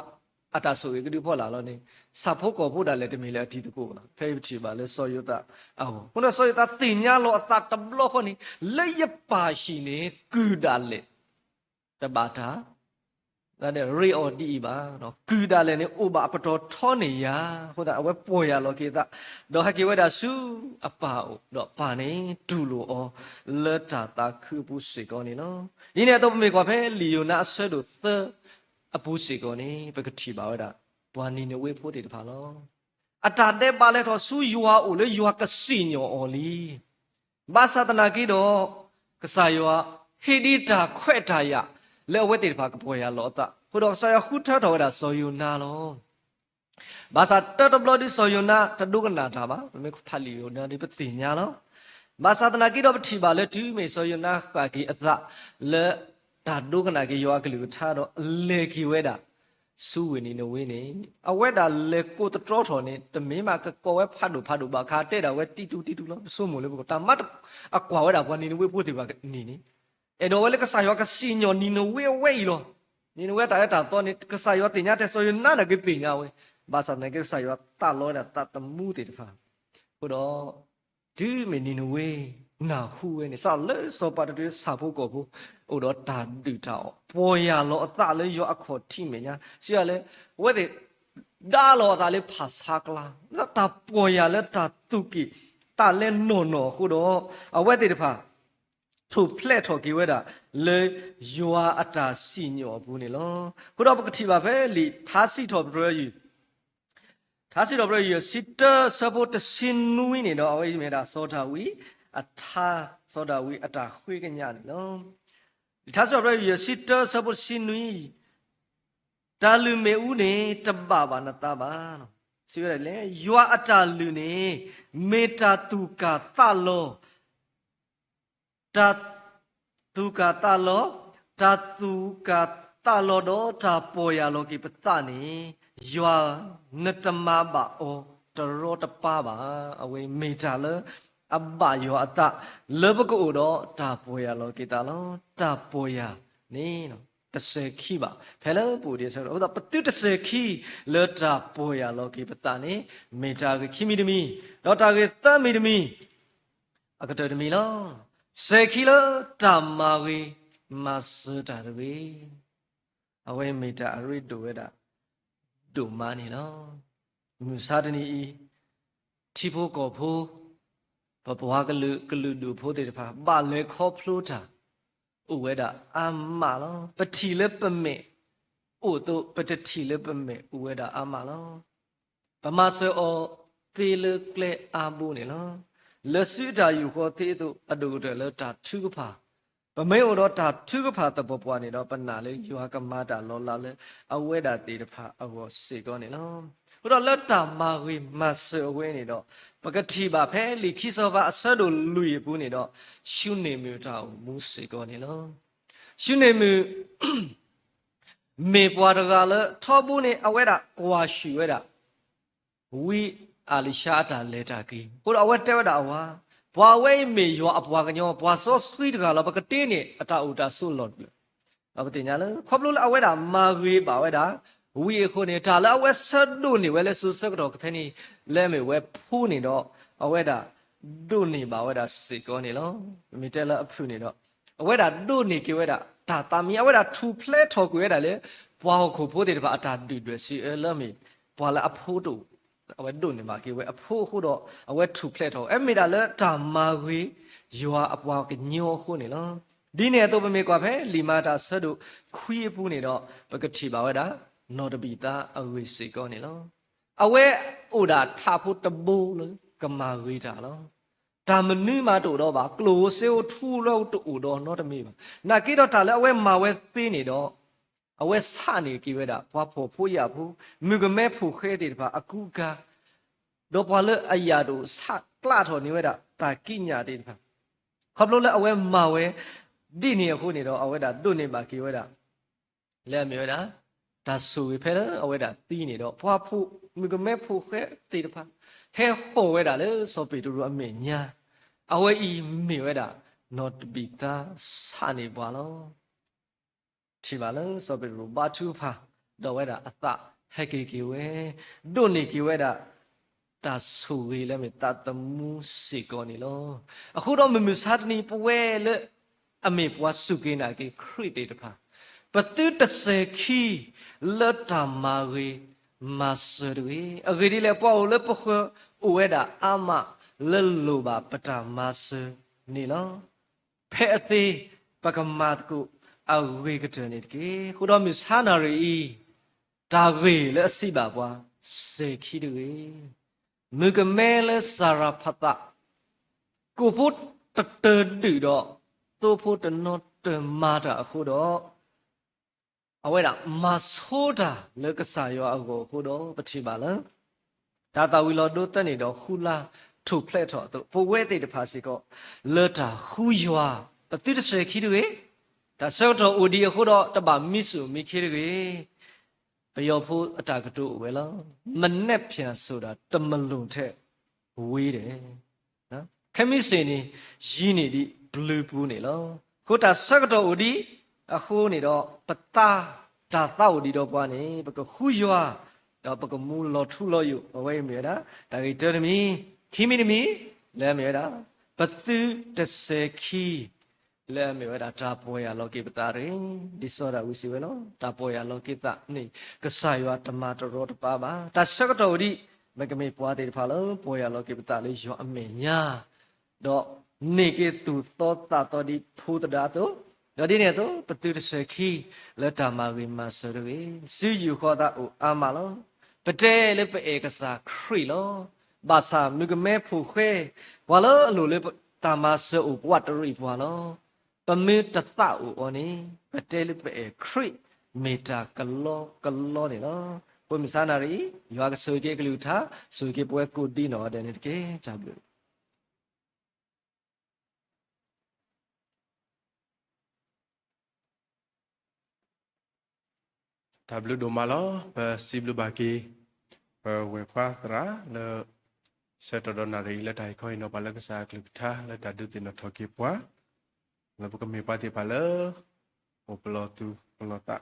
အတၢ်ဆိၣ်ဂ့ၤကဒုဖီလာ်လီၤန့ၣ် ဆၣ်ဖိကီၢ်ဖိဒၣ်လဲာ်တမ့ၢ်လၢအတံၤသကိးဘၣ်. ဖဲပထံၣ်ဘၣ်လၢစီၤယိၤသးအဂီၢ် အဃိဒီးစီၤယိၤသးသ့ၣ်ညါလီၤအသးတဘျီဃီန့ၣ် လၢယပၢ်ဟံၣ်န့ၣ် ကုၢ်ဒၣ်လဲာ် တဘၣ်တၢ် ရ့အီၤဒ်အံၤဘၣ်. ကုၢ်ဒၣ်လဲာ်န့ၣ် အိၣ်ဘၣ်အပတီၢ်ထီန့ၢ်ယၤ, အဃိသတးအဝဲပီၢ်ယၢ်လီၤက့ၤအသး, ဒီးဟဲက့ၤဝဲဒၣ်ဆူအပၢ်အအိၣ်, ဒီးပၢ်န့ၣ်တူၢ်လိာ်အီၤ လၢတၢ်သးခုအပူၤစ့ၢ်ကီးန့ၣ်လီၤ. ဒ်န့ၣ်အသိးပမ့ၢ်ကွၢ်ဖဲလံာ်ယိၤနါအဆၢဒိၣ်သၢအပူၤစ့ၢ်ကီးန့ၣ် ပကထံၣ်ဘၣ်ဝဲဒၣ် ပှၤနံၤနဝ့ဖိသ့ၣ်တဖၣ်လီၤ. အတၢ်ဒဲးဘးလဲၤထီၣ်ဆူယွၤအအိၣ်လၢယွၤကစံၣ်ညီၣ်အီၤလံ. ဘၣ်ဆၣ်သနာ်က့ဒီး ကစၢ်ယွၤဟ့ၣ်ဒံးတၢ်ခွဲးတၢ်ယာ် လၢအဝဲသ့ၣ်တဖၣ်ကပီၢ်ယၢ်လီၤအသး, အဃိဒီးကစၢ်ယွၤဃုထၢထီၣ်ဝဲဒၣ်စီၤယိၤနါလီၤ. ဘၣ်ဆၣ်တၢတဘျီဒုးစီၤယိၤနါတဒိကနၣ်တၢ်ဘၣ်, ပမ့ၢ်ဖးလံာ်ယိၤနါဒ်ပသ့ၣ်ညါလီၤ. ဘၣ်ဆၣ်သနာ်က့ဒီးပထံၣ်ဘၣ်လၢတုၤမ့ၢ်စီၤယိၤနါဃၣ်က့ၤအသးလၢ တၢ်ဒိကနၣ်က့ၤယွၤအကလုၢ်ကထါဒီး လဲၤက့ၤဝဲဒၣ် ဆူဝ့ၢ်နံၤနဝ့န့ၣ် အဝဲဒၣ်လဲၤကိးသတြီထီၣ်န့ၣ် တမ့ၢ်မးကကိးဝဲဖးဒိၣ်ဖးဒိၣ်ဘၣ်, ခးတဲဒၣ်ဝဲတံတူတံတူလီၤ. ပဆိကမိၣ်လၢပကတၢ်မၤအကွၢ်ဝဲဒၣ်ပှၤနံၤနဝ့ဖိသ့ၣ်တဖၣ်န့ၣ်န့ၣ် အဲၣ်ဒိးဝဲလၢကစၢ်ယွၤကစံၣ်ညီၣ်နံၤနဝ့အဝဲအံၤလီၤ. နံၤနဝ့တၢ်အၢတၢ်သီန့ၣ် ကစၢ်ယွၤသ့ၣ်ညါထဲစီၤယိၤနါန့ၣ်ကသ့ၣ်ညါဝဲ, ဘၣ်ဆၣ်သနာ်က့ကစၢ်ယွၤသးလီဝဲဒၣ်သးသမူသ့ၣ်တဖၣ်, အဃိဒီး တုၤမ့ၢ်နံၤနဝ့နၢ်ဟူဝဲန့ၣ် စးလၢစီၤပၤတတုၤလၢဆၣ်ဖိကီၢ်ဖိ အိၣ်ဒီးတၢ်ဒုၣ်တၢ်အီၣ် ပီၢ်ယၢ်လီၤအသးလၢယွၤအခီၣ်ထံးမဲာ်ညါ, စံးဝဲလၢ အဝဲသ့ၣ် ဒါလီၤအသးလၢဖၣ်ဆါကျါ, လၢတၢ်ပီၢ်ယၢ်လၢတၢ်သူၣ်က့ၣ်သးလဲနီၢ်နီၢ်အဃိဒီး အဝဲသ့ၣ်တဖၣ် ထူၣ်ဖျဲးထီၣ်က့ၤဝဲဒၣ် လၢယွၤအတၢ်စံၣ်ညီၣ်အပူၤန့ၣ်လီၤ. အဃိဒီးပကထံၣ်ဘၣ်ဖဲလံာ်ထါစံးထီၣ်ပတြၢၤယွၤ ထါစံးထီၣ်ပတြၢၤယွၤ ဆံတၢဆၢဖိတဆံနွံန့ၣ်ဒီး အဝဲအံၤမ့ၢ်ဒၣ်စီၤဒၤဝံးအထါ, စီၤဒၤဝံးအတၢ်ဃ့ကညးန့ၣ်လီၤ. လံာ်ထါစံးထီၣ်ပတြၢၤယွၤ ဆံတၢဆၢဖိတဆံနွံ, တၢ်လုၢ်မ့ၣ်အူန့ၣ် တဘၣ်ဘၣ်နသးဘၣ်. စံးဝဲဒၣ်လဲၣ်, ယွၤအတၢ်လုၢ်န့ၣ် မ့ၢ်တၢ်သူၣ်ကၢ်သးလီၤ တၢ်သူၣ်ကၢ်သးလီၤ, တၢ်သူၣ်ကၢ်သးလီၤဒီးတၢ်ပီၢ်ယၢ်လီၤက့ၤပသးန့ၣ်, ယွၤနတမၤဘၣ်အီၤတရီတပါဘၣ်. အဝဲမ့ၢ်တၢ်လၢအဘၣ်ယွၤအသး လၢပကအိၣ်ဒီးတၢ်ပီၢ်ယၢ်လီၤက့ၤသးလီၤ. တၢ်ပီၢ်ယၢ်န့ၣ် တစဲၤခံဘၣ် ဖဲလၢပအိၣ်ဒံးအဆၢကတီၢ်, အဃိသတး ပသုတစဲၤခံလၢတၢ်ပီၢ်ယၢ်လီၤက့ၤပသးန့ၣ် မ့ၢ်တၢ်ဂ့ၢ်ခံမံၤတမံၤ, ဒီးတၢ်ဂ့ၢ်သၢမံၤတမံၤ အကတၢၢ်တမံၤလီၤ. စဲၤခံလၢတၢ်မၤဂ့ၤမၤစၢၤတၢ်တဂ့ၤ, အဝဲမ့ၢ်တၢ်အရ့ဒိၣ်ဝဲဒၣ် ဒိၣ်မးန့ၣ်လီၤ. မုၢ်ဆါတနံၤအံၤ ထံဖိကီၢ်ဖိ ပပှၤကလုာ်ကလုာ်ဒူၣ်ဖိသ့ၣ်တဖၣ် ဘၣ်လဲၤခီဖျိတၢ် အိၣ်ဝဲဒၣ်အါမးလီၤ. ပထံၣ်လၢပမဲာ်အိၣ်အသိး ပတထံၣ်လၢပမဲာ်အိၣ်ဝဲဒၣ်အါမးလီၤ. ပမၤစၢၤအီၤသ့လၢကျဲအါဘိန့ၣ်လီၤ. လၢစုတၢ်ယူၢ်ဃီသ့အသိး အဒိၣ်ကတၢၢ်လၢတၢ်ထုကဖၣ်, ပမ့ၢ်အိၣ်ဒီးတၢ်ထုကဖၣ်သပှၢ်ပှၢ်န့ၣ်ဒီး ပနာ်လၢယွၤကမၤတၢ်လီၤလးလၢအဝဲဒၣ်သ့ၣ်တဖၣ်အဂီၢ်စ့ၢ်ကီးန့ၣ်လီၤ. အဃိဒီးလၢတၢ်မၤဂ့ၤမၤစၢၤအဝဲန့ၣ်ဒီး ပကထံၣ်ဘၣ်ဖဲလံာ်ခံစီၤပၤအဆၢဒိၣ်လွံၢ်အပူၤန့ၣ်ဒီး ၡူန့ၢ်မုၣ်အတၢ်အိၣ်မူစ့ၢ်ကီးန့ၣ်လီၤ. ၡူန့ၢ်မုၣ် မ့ၢ်ပှၤတဂၤလၢထီဘိန့ၣ် အဝဲဒၣ်ကွၢ်ဆူၣ်ဝဲဒၣ် ဝံအၤလံၡါအတၢ်လဲၤတၢ်က့ၤ, အဃိဒီးအဝဲတဲဝဲဒၣ်အဝၤ, ပှၤအဝဲအံၤမ့ၢ်ယွၤအပှၤကညီ, ပှၤစီဆှံတဂၤလီၤ, ပကတ့န့ၢ်အတၢ်အိၣ်တၢ်ဆိးလီၢ်တဖျၢၣ်. ဒီးပသ့ၣ်ညါလၢ ခီဖျိလၢအဝဲဒၣ်မၤဂ့ၤဘၣ်ဝဲဒၣ် ဝံအဃိန့ၣ် တၢ်လၢအဝဲဆၢဒိးန့ၢ်ဝဲလၢစိၤဆၢကတီၢ်ဖဲန့ၣ် လၢအမ့ၢ်ဝဲဖိန့ၣ်ဒီး အဝဲဒၣ်ဒိးန့ၢ်ဘၣ်ဝဲဒၣ်စ့ၢ်ကီးန့ၣ်လီၤ. မ့ၢ်တဲလၢအဖုၣ်န့ၣ်ဒီး အဝဲဒၣ်ဒိးန့ၢ်က့ၤဝဲဒၣ် တၢ်သးမံ, အဝဲဒၣ်ထူၣ်ဖျဲးထီၣ်ကွံာ်ဝဲဒၣ်လၢ ပှၤဟီၣ်ခိၣ်ဖိသ့ၣ်တဖၣ်အတၢ်ဒုၣ်ဒွဲၣ်စံးအၢလၢအမ့ၢ် ပှၤလၢအဖိတအိၣ်, အဝဲဒိးန့ၢ်ဘၣ်က့ၤဝဲအဖိအဃိဒီး အဝဲထူၣ်ဖျဲးထီၣ်, အမ့ၢ်ဒၣ်လၢတၢ်မၤဂ့ၤ ယွၤအပှၤကညီအဃိန့ၣ်လီၤ. ဒ်န့ၣ်အသိး ပမ့ၢ်ကွၢ်ဖဲလံာ်မၤတၢ်အဆၢဒိၣ်ခွံအပူၤန့ၣ်ဒီး ပကထံၣ်ဘၣ်ဝဲဒၣ် နီၢ်တဘံၣ်သါအဂ့ၢ်စ့ၢ်ကီးန့ၣ်လီၤ. အဝဲအိၣ်ဒၣ်ထးဖိတဘိလၢကမၤဂ့ၤတၢ်လီၤ. တၢ်မနုၤမးတအိၣ်ဒီးဘၣ်, ကျိၣ်ဧိၤစ့ဧိၤထူဧိၤလွဲဧိၤတအိၣ်ဒီးနီတမံၤဘၣ်. နာ်က့ဒီးတၢ်လၢအဝဲမၤဝဲသ့န့ၣ်ဒီး အဝဲဆးန့ၢ်က့ၤဝဲဒၣ် ပှၤဖှီၣ်ဖိယာ်ဖိ, မုၣ်ကမဲဖိဃဲသ့ၣ်တဖၣ်အကူအကၤ, ဒီးပှၤလၢအယၢ်တအိၣ်ဆးကျးထီၣ်န့ၢ်ဝဲဒၣ်တၢ်ကံးညာ်သ့ၣ်တဖၣ်, ခီဖျိလၢအဝဲမၤဝဲ ဒ်န့ၣ်အဃိန့ၣ်ဒီး အဝဲဒၣ်ဒိးန့ၢ်ဘၣ်က့ၤဝဲဒၣ် လၢအမ့ၢ်ဝဲဒၣ် တၢ်ဆိၣ်ဂ့ၤဖဲလၢအဝဲဒၣ်သံန့ၣ်ဒီး ပှၤဖှီၣ်မုၣ်ကမဲဖိဃဲသ့ၣ်တဖၣ် ဟဲဟီၣ်ဝဲဒၣ်လၢစီၤပ့းတရူးအမဲာ်ညါ, အဝဲအံၤမ့ၢ်ဝဲဒၣ် နီၢ်တဘံၣ်သါဆးန့ၢ်ပှၤလီၤ. ထံၣ်ဘၣ်လၢစီၤပ့းတရူးဘါထုကဖၣ် ဒီးဝဲဒၣ်အသးဟဲက့ၤက့ၤဝဲ, ဒိးန့ၢ်က့ၤဝဲဒၣ် တၢ်ဆိၣ်ဂ့ၤလၢအမ့ၢ်သးသမူစ့ၢ်ကီးန့ၣ်လီၤ. အဃိဒီးမုၢ်မဆါတနံၤ ပဝဲလၢအမ့ၢ်ပှၤစူၢ်က့ၤနာ်က့ၤခရံာ်သ့ၣ်တဖၣ် ပသုတစဲၤခံ လၢတၢ်မၤဂ့ၤမၤစၢၤတဂ့ၤ. အဂ့ၢ်ဒ်လဲၣ်, ပှၤအိၣ်လၢပဃၢၤအိၣ်ဝဲဒၣ်အါမးလၢလိၣ်ဘၣ်ပတၢ်မၤစၢၤန့ၣ်လီၤ. ဖဲအသ့ ပကမၤသကိးအဂ့ၤကတၢၢ်န့ၣ်တက့ၢ်. အဃိဒီးမုၢ်ဆါနၣ်ရံၣ်အံၤ တၢ်ဂ့ၢ်လၢအစံးဘၣ်ပှၤ စဲၤခံတဂ့ၤ. မုၣ်ကမဲလၢစၤရဖးသး ကိၣ်ဖိတတၢၢ်ဒုၣ်ဒီး သိဖိတနီၤတၢၢ်မၤတၢ်အဃိဒီး အဝဲဒၣ်မၤဆိတၢ်လၢကစၢ်ယွၤအဂီၢ်အဃိဒီး ပထံၣ်ဘၣ်လၢ တၢ်သၣ်ဝံၤလီၤဒိသၢန့ၣ်ဒီး ဃုလါထိၣ်ဖျဲးထီၣ်အသိး ပဝဲသ့ၣ်တဖၣ်စ့ၢ်ကီး လၢတၢ်ဃုယွၤ ပသုတစဲၤခံတဂ့ၤ. တၢ်ဆၢကတီၢ်အိၣ်ဒံးအဃိဒီး တဘၣ်မံဆူၣ်မံခ့တဂ့ၤ. ပယီၤဖိအတၢ်ကတိၤအိၣ်ဝဲလီၤ. မနက်ဖြန်ဆိုတာ တမလွန်ထဲဝေးတယ်. ခဲမုၢ်ဆ့ၣ်န့ၣ် ယံာ်န့ၢ်ဒံးပျုၤပူၤန့ၣ်လီၤ. အဃိတၢ်ဆၢကတီၢ်အိၣ်ဒံးအဃိန့ၣ်ဒီး ပသး တၢ်သးအိၣ်ဒံးဒီးပှၤန့ၣ် ပကဃုယွၤ ဒီးပကမူလီၤထူလီၤယိာ် အဝဲအံၤမ့ၢ်ဝဲဒၣ် တၢ်ဂ့ၢ်တၢတမံၤ, ခံမံၤတမံၤ လၢအမ့ၢ်ဝဲဒၣ် ပသုတစဲၤခံ လၢအမ့ၢ်ဝဲဒၣ် တၢ်ပီၢ်ယၢ်လီၤက့ၤပသးတဂ့ၤ. ဒ်စီၤဒၤဝံးစံးဝဲလီၤ, တၢ်ပီၢ်ယၢ်လီၤက့ၤသးန့ၣ် ကစၢ်ယွၤတမၤတရီတပါဘၣ်. တၢ်ဆၢကတီၢ်အိၣ်ဒံး မ့ၢ်ကမ့ၢ်ပှၤသ့ၣ်တဖၣ်လၢ ပီၢ်ယၢ်လီၤက့ၤပသးလၢယွၤအမဲာ်ညါ ဒီးန့ၢ်က့ၤသူၣ်သီသးသီဒ်ဖိသဒါအသိး, ဒီးဒ်န့ၣ်အသိး ပသုတစဲၤခံ လၢတၢ်မၤဂ့ၤမၤစၢၤတဂ့ၤ. စုယူာ်ဃီသးအိၣ်အါမးလီၤ. ပတဲလၢပအဲၣ်ကစၢ်ခရံာ်လီၤ. ဘၣ်ဆၣ်မုၣ်ကမဲဖိဃဲ ပှၤလၢအလိၣ်လၢတၢ်မၤစၢၤအိၣ် ပဝးတရံးပှၤလီၤ. ပမ့ၢ်တသးအိၣ်အီၤန့ၣ် ပတဲလၢပအဲၣ်ခရံာ် မ့ၢ်တၢ်ကလီကလီန့ၣ်လီၤ. ပမုၢ်ဆါနၣ်ရံၣ်အံၤ ယွၤကဆိၣ်ဂ့ၤက့ၤအကလုၢ်ကထါ, ဆိၣ်ဂ့ၤက့ၤပဝဲကိးဒံနီၢ်ဂၤဒဲးန့ၣ်တက့ၢ်. တၢ်ဘျုး တၢ်ဘျုးဒိၣ်မးလီၤ. ပစံးဘျုးဘၣ်က့ၤ ပဝဲၢ်ခွါသရၣ်လၢ ဆၢကတီၢ်ဒီးနၣ်ရံၣ်အံၤ လၢတၢ်ဟ့ၣ်ခီဟ့ၣ်နီၤပှၤလၢကစၢ်အကလုၢ်ကထါ လၢတၢ်ဒုးသ့ၣ်နီၣ်ထီၣ်က့ၤပှၤ လၢပကမ့ၢ်ပှၤသ့ၣ်တဖၣ်လၢ အိၣ်ပလီၢ်သူၣ်ပလီၢ်သး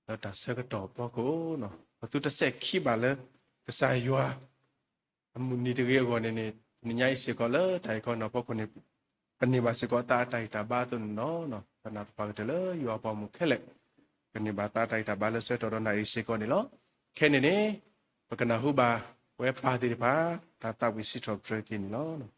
လၢတၢ်ဆၢကတီၢ်အဖီခိၣ်, ပသုတစဲးခံဘၣ်လၢ ကစၢ်ယွၤ အမုၢ်နံၤတဂ့ၤအဂီၢ်န့ၣ်န့ၣ် တနံၤညါအံၤစ့ၢ်ကီးလၢတၢ်ဟ့ၣ်ခီနီၤဖီခိၣ်န့ၣ် ပန့ၢ်ဘၣ်စ့ၢ်ကီးသးအတၢ်ဂံၢ်တၢ်ဘါအသိးန့ၣ်လီၤ. ပနၢ်ပၢၢ်ကတၢၢ်လၢယွၤအပှၤမုၣ်ခဲလၢာ် ကန့ၢ်ဘၣ်သးအတၢ်ဂံၢ်တၢ်ဘါလၢဆၢကတီၢ်ဒီးနၣ်ရံၣ်စ့ၢ်ကီးန့ၣ်လီၤ. ခဲန့ၣ်န့ၣ် ပကနၢ်ဟူဘၣ်ဝဲပၢ်သ့ၣ်တဖၣ် တၢ်သးဝံၣ်စံးထီၣ်ပတြၢၤက့ၤန့ၣ်လီၤ.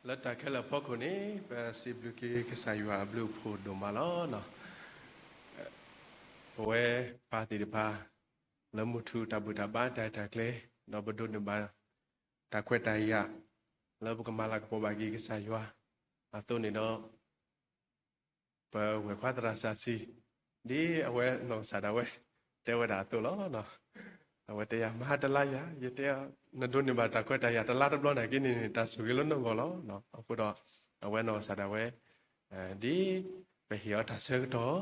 လၢတၢ်ခဲလၢာ်အဖီခိၣ်န့ၣ် ပစံးဘျုးက့ၤကစၢ်ယွၤအဘျုးအဖှိၣ်ဒိၣ်မးလီၤ. ပဝဲပၢ်သ့ၣ်တဖၣ် လၢမုၢ်ထူၣ်တၢ်ဘူၣ်တၢ်ဘါတၢ်ရဲၣ်တၢ်ကျဲၤ ဒီးပဒိးန့ၢ်ဘၣ် တၢ်ခွဲးတၢ်ယာ် လၢပကမၤလၤကပီၤဘၣ်က့ၤကစၢ်ယွၤအသိးန့ၣ်ဒီး ပဝဲၢ်ခွါသရၣ်စီဆှံ ဒ်အဝဲနီၢ်ကစၢ်ဒၣ်ဝဲ တဲဝဲဒၣ်အသိးလီၤ. အဝဲတဲယၤ မဟါတလါယၤ ယတဲ နဒိးန့ၢ်ဘၣ်တၢ်ခွဲးတၢ်ယာ်တလါတဘျီနာ်က့န့ၣ်န့ၣ် တၢ်ဆိၣ်ဂ့ၤလၢနဂီၢ်လီၤ. အဃိဒီး အဝဲနီၢ်ကစၢ်ဒၣ်ဝဲ ဒ်ပဟ့ၣ်အီၤတၢ်ဆၢကတီၢ်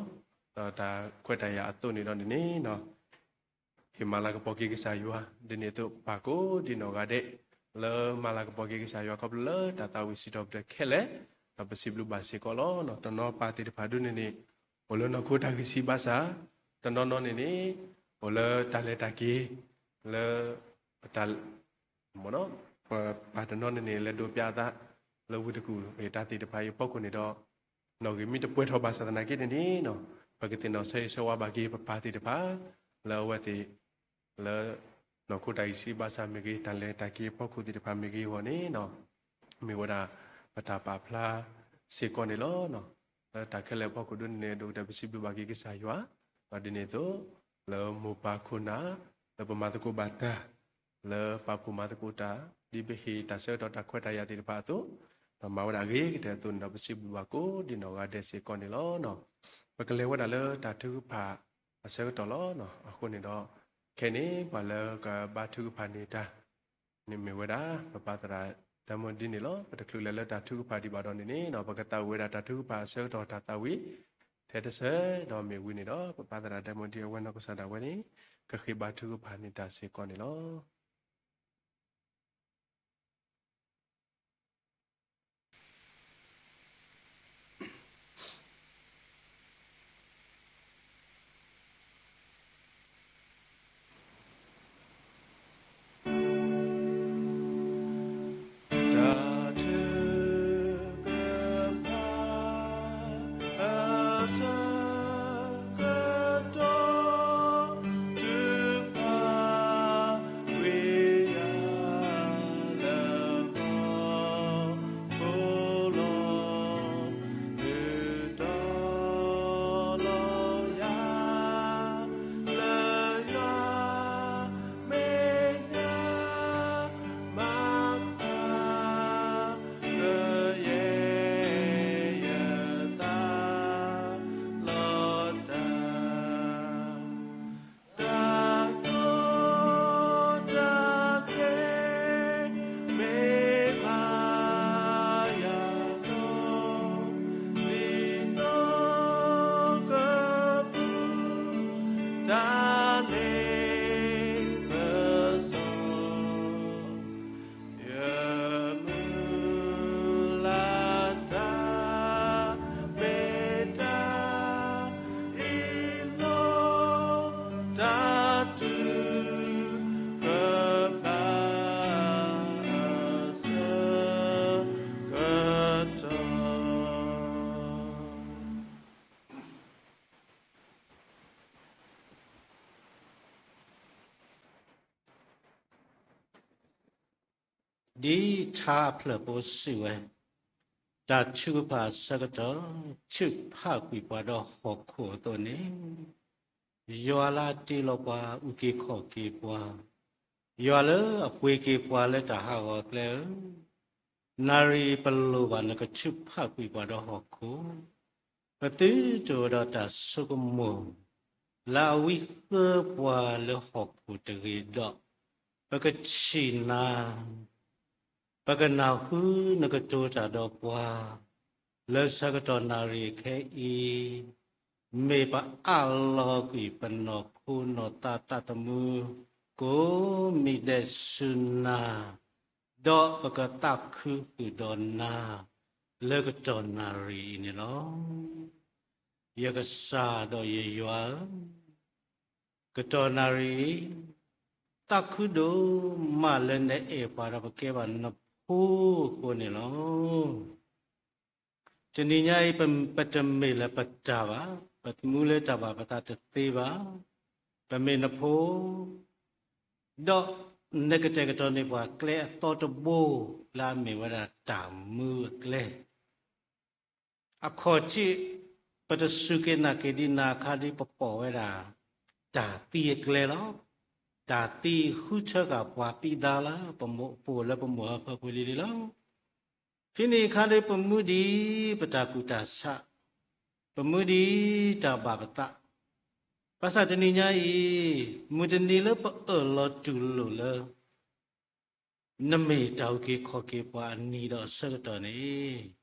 ဒီးတၢ်ခွဲးတၢ်ယာ်အသိးန့ၣ်ဒီးန့ၣ်န့ၣ် ဟ့ၣ်မၤလၤကပီၤက့ၤကစၢ်ယွၤ ဒ်န့ၣ်အသိး ပၢ်ကိးဒံနီၢ်ဂၤဒဲး လၢမၤလၤကပီၤက့ၤကစၢ်ယွၤခီဖျိလၢတၢ်သးဝံၣ်စံးထီၣ်ပတြၢၤခဲလၢာ် ဒီးပစံးဘျုးဘၣ်စ့ၢ်ကီးလီၤ. တနီၤပၢ်သ့ၣ်တဖၣ်ဒ်န့ၣ်န့ၣ် အိၣ်လၢနီၢ်ခိတၢ်ဂံၢ်စၢ်ဘါစၢ်, တနီၤနီၤန့ၣ်န့ၣ် အိၣ်လၢတၢ်လဲၤတၢ်က့ၤ လၢ ပတၢ် ပပၢ်တနီၤန့ၣ်န့ၣ် လဲၤဒိးပျးအသး လၢဝ့ၢ်တကူၣ် တၢ်သ့ၣ်တဖၣ်အံၤအဖီခိၣ်န့ၣ်ဒီး နီၣ်ဂံၢ်မ့ၢ်တပှဲၤထီၣ်ဘၣ်ဆၣ်သနာ်က့န့ၣ်န့ၣ် ပကသ့ၣ်နီၣ်ဆၢဂ့ၤဆၢဝါဘၣ်က့ၤပပၢ်သ့ၣ်တဖၣ် လၢအဝဲသ့ၣ် လၢ နီၢ်ခိတၢ်ဂံၢ်စၢ်ဘါစၢ်မ့ၢ်ဂ့ၤ တၢ်လဲၤတၢ်က့ၤအဖီခိၣ်သ့ၣ်တဖၣ်မ့ၢ်ဂ့ၤအဂီၢ်န့ၣ် မ့ၢ်ဝဲဒၣ် ပတၢ်ပာ်ဖျါစ့ၢ်ကီးန့ၣ်လီၤ. လၢတၢ်ခဲလၢာ်အဖီခိၣ်ဒ်န့ၣ်န့ၣ် ဒိၣ်ကတၢၢ်ပစံးဘျုးဘၣ်က့ၤကစၢ်ယွၤ ဒီးဒ်န့ၣ်အသိး လၢမိၢ်ပၢ်ခိၣ်နၢ် လၢပမၤသကိးဘၣ်တၢ် လၢပာ်ဖှိၣ်မၤသကိးတၢ် ဒ်ပဟ့ၣ်တၢ်ဆၢကတီၢ်တၢ်ခွဲးတၢ်ယာ်သ့ၣ်တဖၣ်အသိး ဒီးမၤဝဲဒၣ်အဂ့ၤကတၢၢ်အသိးန့ၣ်ဒီး ပစံးဘျုးဘၣ်ကိးဒံနီၢ်ဂၤဒဲးစ့ၢ်ကီးန့ၣ်လီၤ. ပကလဲၤဝဲဒၣ်လၢတၢ်ထုကဖၣ်အဆၢကတီၢ်လီၤ. အဃိန့ၣ်ဒီး ခဲအံၤန့ၣ် ပှၤလၢကဘါထုကဖၣ်န့ၢ်တၢ် န့ၣ်မ့ၢ်ဝဲဒၣ် ပပၢ်သရၣ်ဒဲမုၣ်ဒ်န့ၣ်လီၤ. ပတချုးလဲၤလၢတၢ်ထုကဖၣ်ဒံးဘၣ်ဒီးန့ၣ်န့ၣ် ပကသးဝံၣ်ဝဲဒၣ်တၢ်ထုကဖၣ်အဆၢကတီၢ်တၢ်သးဝံၣ် ထဲတဆၢဒီးမ့ၢ်ဝံၤန့ၣ်ဒီး ပပၢ်သရၣ်ဒဲမုၣ်ဒ်အဝဲနီၢ်ကစၢ်ဒၣ်ဝဲန့ၣ် ကဃ့ဘါထုကဖၣ်န့ၢ်တၢ်စ့ၢ်ကီးန့ၣ်လီၤ. တၢ်ထုကဖၣ် အဆၢကတီၢ် ထုကဖၣ်ဝဲယၤလၢ ဃိလီၤ ဒုးတီလီၤယၤ လၢယွၤ မဲာ်ညါ မၤပာ် ကယဲၢ်ယသး လီၤတၢ် တၢ်ကီတၢ်ခဲ မ့ၢ်ဘၣ် ယၤလီၤ လံာ်နီၢ်ကပူၤ တၢ်လ့ပစီ ယမုၢ်လၢ်တၢ် မ့ၢ်တၢ် အံၤလီၤ တၢ်ထုကဖၣ် အဆၢကတီၢ် ဒ်ထါအဖျၢၣ်ဖိစံးဝဲ, တၢ်ထုကဖၣ်အဆၢကတီၢ် ထုးဖးကွံာ်ပှၤဒီးဟီၣ်ခိၣ်အသိးန့ၣ်, ယွၤလၢအတ့လီၤပှၤ အုၣ်က့ၤခီၣ်က့ၤပှၤ, ယွၤလၢအပှ့ၤက့ၤပှၤလၢတၢ်ဟးဂီၤအကျဲဧၢ, နၣ်ရံၣ်ပလိၣ်ဘၣ်နကထုးဖးကွံာ်ပှၤဒီးဟီၣ်ခိၣ် ပသုတအိၣ်ဒီးတၢ်ဆိကမိၣ် လၢအဝံဃၢပှၤလၢဟီၣ်ခိၣ်တဂ့ၤဒီး, ပကထံၣ်နၤ, ပကနၢ်ဟူနကတိၤတၢ်ဒီးပှၤ, လၢဆၢကတီၢ်နၣ်ရံၣ်အခဲအံၤ, မ့ၢ်ပအးလီၤကွံာ်ပနီၢ်ခိနီၢ်သးသးသမူ ကိးမံၤဒဲးဆူနၤ, ဒီးပကသးခုဃုာ်ဒီးနၤ လၢကတီၢ်နၣ်ရံၣ်အံၤန့ၣ်လီၤ. ယကစၢ်ဒီးယယွၤဧၢ, ကတီၢ်နၣ်ရံၣ်အံၤ သးခုဒိၣ်မးလၢနအဲၣ်ပှၤဒီးပကဲဘၣ်နဖိအဃိန့ၣ်လီၤ. တနံၤညါအံၤ ပတမ့ၢ်လၢပတၢ်ဘၣ်, ပမူလၢတၢ်ဘၣ်ပသးတသ့ဘၣ်, ပမ့ၢ်နဖိ ဒီး နကတဲာ်ကတီၤန့ၢ်ပှၤကျဲအသီတဘိ လၢအမ့ၢ်ဝဲဒၣ်တၢ်မူအကျဲ အခီၣ်ထံး ပတစူၢ်က့ၤနာ်က့ၤဒံးနၤအခါဒ်ပပိာ်ဝဲဒၣ် တၢ်သံအကျဲလီၤ. တၢ်သံဃုထၢဃာ်ပှၤပံးဒါလၢ ပအိၣ်လၢပမိၢ်ဟၢဖၢပူၤလံလံလီၤ. ဖဲန့ၣ်အခါဒ်ပမူဒံးပတၢ်ကူၣ်တၢ်ဆး, ပမူဒံးတၢ်ဘၣ်ပသး, ဘၣ်ဆၣ်တနံၤညါအံၤ မုၢ်တနံၤလၢပအၢၣ်လီၤတူၢ်လိာ်လၢ နမ့ၢ်တၢ်အုၣ်က့ၤခီၣ်က့ၤပှၤအနံၤဒီးအဆၢကတီၢ်န့ၣ်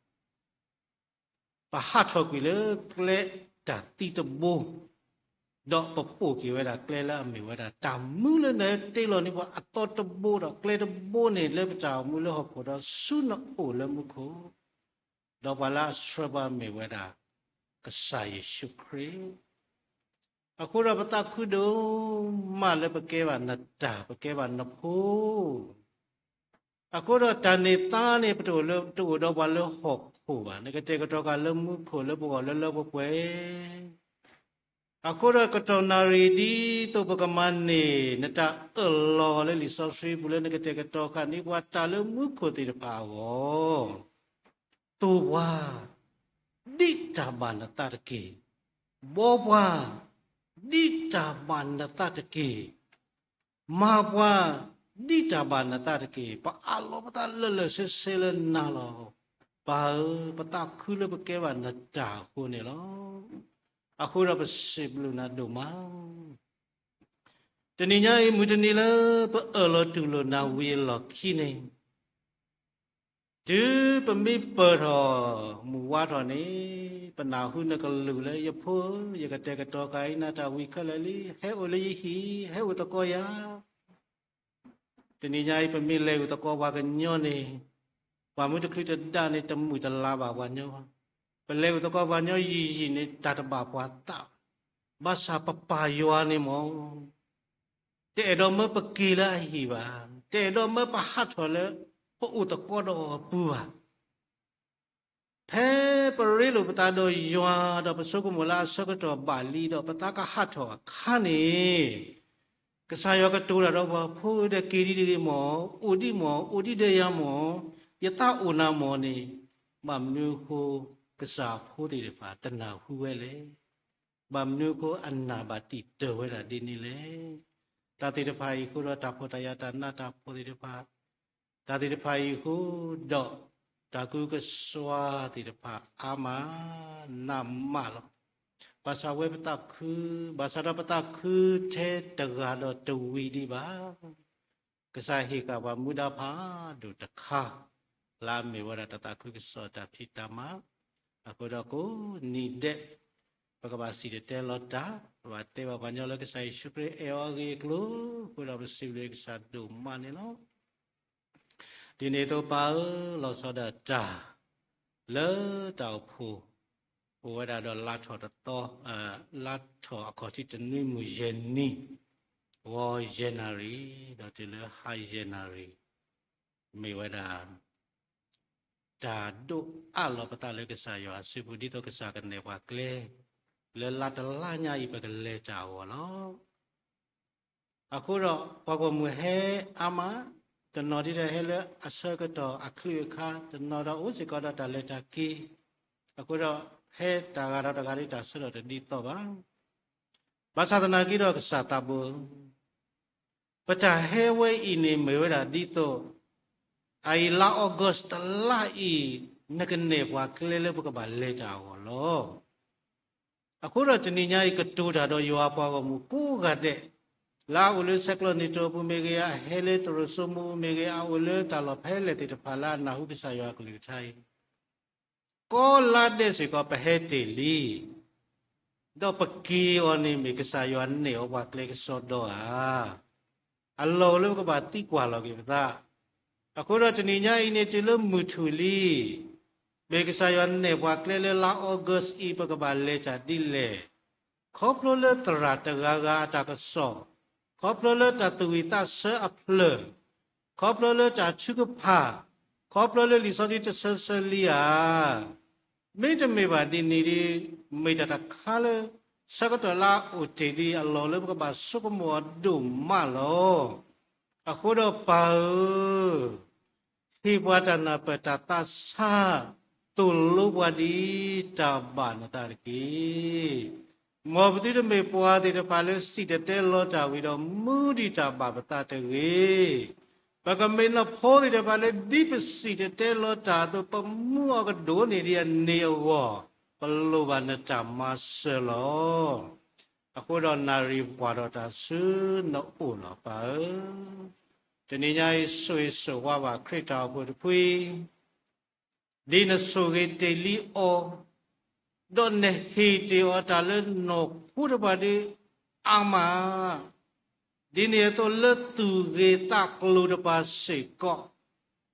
ပဟးထီၣ်ကွံာ်လၢကျဲတၢ်သံတဘိ, ဒီးပပိာ်က့ၤဝဲဒၣ်ကျဲလၢအမ့ၢ်ဝဲဒၣ် တၢ်မူလၢနတ့လီၤန့ၢ်ပှၤအသီတဘိဒီးကျဲတဘိန့ၣ် လၢပတၢ်အိၣ်မူလၢဟီၣ်ခိၣ်ဒီးဆူနအိၣ်လၢမူခိၣ်, ဒီးပှၤလၢအဆှၢပှၤမ့ၢ်ဝဲဒၣ် ကစၢ်ယ့ၣ်ၡူးခရံာ် အဃိဒီးပသးခုဒိၣ်မးလၢပကဲဘၣ်နတၢ် ပကဲဘၣ်နဖိ, အဃိဒီးတၢ်န့ၢ်သါန့ၣ် ပတအိၣ်လၢ တအိၣ်ဒီးပှၤလၢဟီၣ်ခိၣ်ဘၣ်, နကတဲာ်ကတီၤဃာ်လၢမူခိၣ်လၢပဂီၢ်လၢလၢပှဲၤပှဲၤ, အဃိဒီးကတီၢ်နၣ်ရံၣ်ဒ်သိးပကမၤန့ၢ် နတၢ်အၢၣ်လီၤလၢလံာ်စီဆှံပူၤလၢနကတဲာ်ကတီၤဃာ်န့ၢ်ပှၤတၢ်လၢမူခိၣ်သ့ၣ်တဖၣ်အဂီၢ် သိၣ်ပှၤ ဒ်တၢ်ဘၣ်နသးတက့ၢ်. ဘှီပှၤ ဒ်တၢ်ဘၣ်နသးတက့ၢ်. မၤပှၤ ဒ်တၢ်ဘၣ်နသးတက့ၢ်. ပအးလီၤပသးလၢာ်လၢာ်ဆ့ဆ့လၢနၤလီၤ. ပၢ်ဧၢ, ပသးခုလၢပကဲဘၣ်နတၢ်အဃိန့ၣ်လီၤ. အဃိဒီးပစံးဘျုးနၤဒိၣ်မး. တနံၤညါအံၤ မုၢ်တနံၤလၢပအၢၣ်လီၤတူၢ်လိာ်နၤဝံၤအလီၢ်ခံန့ၣ် တုၤပမ့ၢ်ပၢၢ်ထီၣ် မုၢ်ဝါထီၣ်န့ၣ် ပနၢ်ဟူနကလုၢ်လၢ ယဖိဧၢ, ယကတဲာ်ကတီၤဃာ်အံၤနၤတၢ်ဝံၤခဲလၢာ်လံ, ဟဲအိၣ်လၢယဟံၣ်, ဟဲအိၣ်သကိးယၤ. တနံၤညါအံၤ ပမ့ၢ်လဲၤအိၣ်သကိးပှၤကညီန့ၣ် ပှၤမုၢ်တချုးတဒါန့ၣ် တမုာ်တလၤဘၣ်ပှၤညီဘၣ်. ပလဲၤအိၣ်သကိးပှၤကညီယံာ်ယံာ်န့ၣ် တၢ်တဘၣ်ပှၤသးဘၣ်. ဘၣ်ဆၣ်ပပၢ်ယွၤန့ၣ်မ့ၢ် တအဲၣ်ဒိးမၢပက့ၤလၢအဟံၣ်ဘၣ်. တအဲၣ်ဒိးမၢပဟးထီၣ်လၢ ပအိၣ်သကိးဒီးအီၤအပူၤဘၣ်. ဖဲပရ့လိာ်ပသးဒီးယွၤဒီးပဆိကမိၣ်လၢအဆၢကတီၢ်ဘၣ်လံဒီး ပသးကဟးထီၣ်အခါန့ၣ် ကစၢ်ယွၤကတိၤတၢ်ဒီးပှၤ ဖိဧၢ, ဒီးက့ၤဒ်တဂ့ၤမ့ၢ်, အိၣ်ဒ်မ့ၢ်, အိၣ်ဒ်ဒီးယၤမ့ၢ်, ယသးအိၣ်နၤမ့ၢ်န့ၣ်, ဘၣ်မနုၤအဃိ ကစၢ်အဖိသ့ၣ်တဖၣ်တနၢ်ဟူဝဲလဲၣ်. ဘၣ်မနုၤအဃိအနၢ်ဘၣ်တံာ်တာ်ဝဲဒၣ်ဒ်န့ၣ်လဲၣ်. တၢ်သ့ၣ်တဖၣ်အံၤအဃိဒီး တၢ်ဖှီၣ်တၢ်ယာ်တၢ်နးတၢ်ဖှီၣ်သ့ၣ်တဖၣ်, တၢ်သ့ၣ်တဖၣ်အံၤအဃိဒီး တၢ်ကူကစွါသ့ၣ်တဖၣ်အါမး နးမးလီၤ. ဘၣ်ဆၣ်ဝဲပသးခု, ဘၣ်ဆၣ်ဒီးပသးခုထဲတဂၤဒီးတဝံၤဒံးဘၣ်. ကစၢ်ဟ့ၣ်ဃာ်ပှၤမူဒါဖးဒိၣ်တခါ လၢအမ့ၢ်ဝဲဒၣ်တၢ်သးခုကစီၣ်တၢ်ဖံးတၢ်မၤ, အဃိဒီးကိးနံၤဒဲး ပကဘၣ်စံၣ်တဲၤတဲလီၤတၢ်, ပဘၣ်တဲဘၣ်ပှၤကညီလၢကစၢ်ယ့ၣ်ၡူးခရံာ်အဲၣ်အီၤအဂ့ၢ်အကျိၤ, အဃိဒီးပစံးဘျုးကစၢ်ဒိၣ်မးန့ၣ်လီၤ. ဒ်န့ၣ်အသိးပၢ်ဧၢ, လီၤဆီဒၣ်တၢ် လၢတၢ်အိၣ်ဖှိၣ် အိၣ်ဝဲဒၣ်ဒီးလါထီၣ်တသီ, လါထီၣ်အခီၣ်ထံးတနွံမုၢ်ယဲၢ်နံၤ, ဂီၤယဲၢ်နၣ်ရံၣ်, ဒီးတုၤလၢဟါယဲၢ်နၣ်ရံၣ်, မ့ၢ်ဝဲဒၣ် တၢ်ဒိးအးလီၤပသးလၢကစၢ်ယွၤအစုပူၤ ဒ်သိးကစၢ်ကနဲၣ်ပှၤကျဲ လၢလါတလါညါအံၤပကလဲၤတၢ်အဂီၢ်လီၤ. အဃိဒီး ပှၤဂီၢ်မုၢ်ဟဲအါမး, တနီၤဒ်ဒီးဟဲလၢအဆၢကတီၢ်အချံအခါ, တနီၤဒီးအိၣ်စ့ၢ်ကီးဒီးတၢ်လဲၤတၢ်က့ၤ, အဃိဒီးဟဲတဂၤဒီးတဂၤဒီးတၢ်ဆၢထၢၣ်တဒ်သိးဘၣ်. ဘၣ်ဆၣ်သနာ်က့ဒီးကစၢ်သးဘိ ပတၢ်ဟဲဝဲအံၤန့ၣ်မ့ၢ်ဝဲဒၣ်ဒ်သိး အအံၤလါ August တလါအံၤ နကနဲၣ်ပှၤကျဲလၢပကဘၣ်လဲၤတၢ်အဂီၢ်လီၤ. အဃိဒီးတနံၤညါအံၤကတိၤတၢ်ဒီးယွၤပှၤဂီၢ်မုၢ်ကိးဂၤဒဲး, လၢအအိၣ်လၢဆဲးကျိးနံၤတပူၤမ့ၢ်ဂ့ၤ, အဟဲလၢတရူးစိမိၢ်ပူၤမ့ၢ်ဂ့ၤ, အအိၣ်လၢတၢ်လီၢ်ဖဲလဲၣ်သ့ၣ်တဖၣ်လၢအနၢ်ဟူကစၢ်ယွၤအကလုၢ်ကထါအံၤ ကိးလါဒဲးစ့ၢ်ကီးပဟဲတ့ၢ်လံ, ဒီးပက့ၤအီၤန့ၣ်မ့ၢ်ကစၢ်ယွၤနဲၣ်အီၤပှၤကျဲကစီဒီဧါ. အလီၢ်အိၣ်လၢပကဘၣ်သံကွၢ်လီၤက့ၤပသး, အဃိဒီးတနံၤညါအံၤန့ၣ်တုၤလၢမုၢ်ထူၣ်လံ, မ့ၢ်ကစၢ်ယွၤနဲၣ်ပှၤကျဲလၢလါ August အံၤ ပကဘၣ်လဲၤတၢ်ဒ်လဲၣ်. ခီဖျိလၢသရၣ်တဂၤဂၤအတၢ်ကစီၣ်, ခီဖျိလၢတၢ်သူၣ်ဝံၣ်သးဆၢအဖျၢၣ်, ခီဖျိလၢတၢ်ထုကဖၣ်, ခီဖျိလၢလံာ်စီဆှံတဆၢဆၢလံဧါ. မ့တမ့ၢ်ဘၣ်ဒ်န့ၣ်ဒီး မ့ၢ်တၢ်တခါလၢ ဆၢကတီၢ်လၢအအိၣ်တ့ၢ်ဒံးအလီၢ်လၢပကဘၣ်ဆိကမိၣ်အီၤဒိၣ်မးလီၤ. အဃိဒီးပၢ်ဧၢ, ဟ့ၣ်ပှၤတၢ်နၢ်ပၢၢ်တၢ်သးဆး, သိၣ်လိပှၤဒ်တၢ်ဘၣ်နသးတက့ၢ်. မ်ပသုတမ့ၢ်ပှၤသ့ၣ်တဖၣ်လၢစံၣ်တဲၤတဲလီၤတၢ်ဝံၤဒီး မူဒံးတၢ်ဘၣ်ပသးတဂ့ၤ. ပကမ့ၢ်နဖိသ့ၣ်တဖၣ်လၢဒ်ပစံၣ်တဲၤတဲလီၤတၢ်အသိး ပမူအီၤကဒိၣ်န့ၢ်ဒံးအန့ၣ်အဂီၢ်, ပလိၣ်ဘၣ်နတၢ်မၤစၢၤလီၤ. အဃိဒီးနၣ်ရံၣ်ပှၢ်ဒီးတၢ်ဆူနအိၣ်လီၤပၢ်ဧၢ. တနံၤညါအံၤဆိၣ်ဂ့ၤဆိၣ်ဝါဘၣ်ခရံာ်တၢ်အိၣ်ဖှိၣ်တဖုအံၤ, ဒ်နဆိၣ်ဂ့ၤတ့ၢ်လံအီၤ, ဒီးနဟ့ၣ်တ့ၢ်အီၤတၢ်လၢနီၢ်ခိတဖၣ်ဒုးအါမး ဒ်န့ၣ်အသိးလၢသူၣ်ဂ့ၤသးကျိၤတဖၣ်စ့ၢ်ကီး,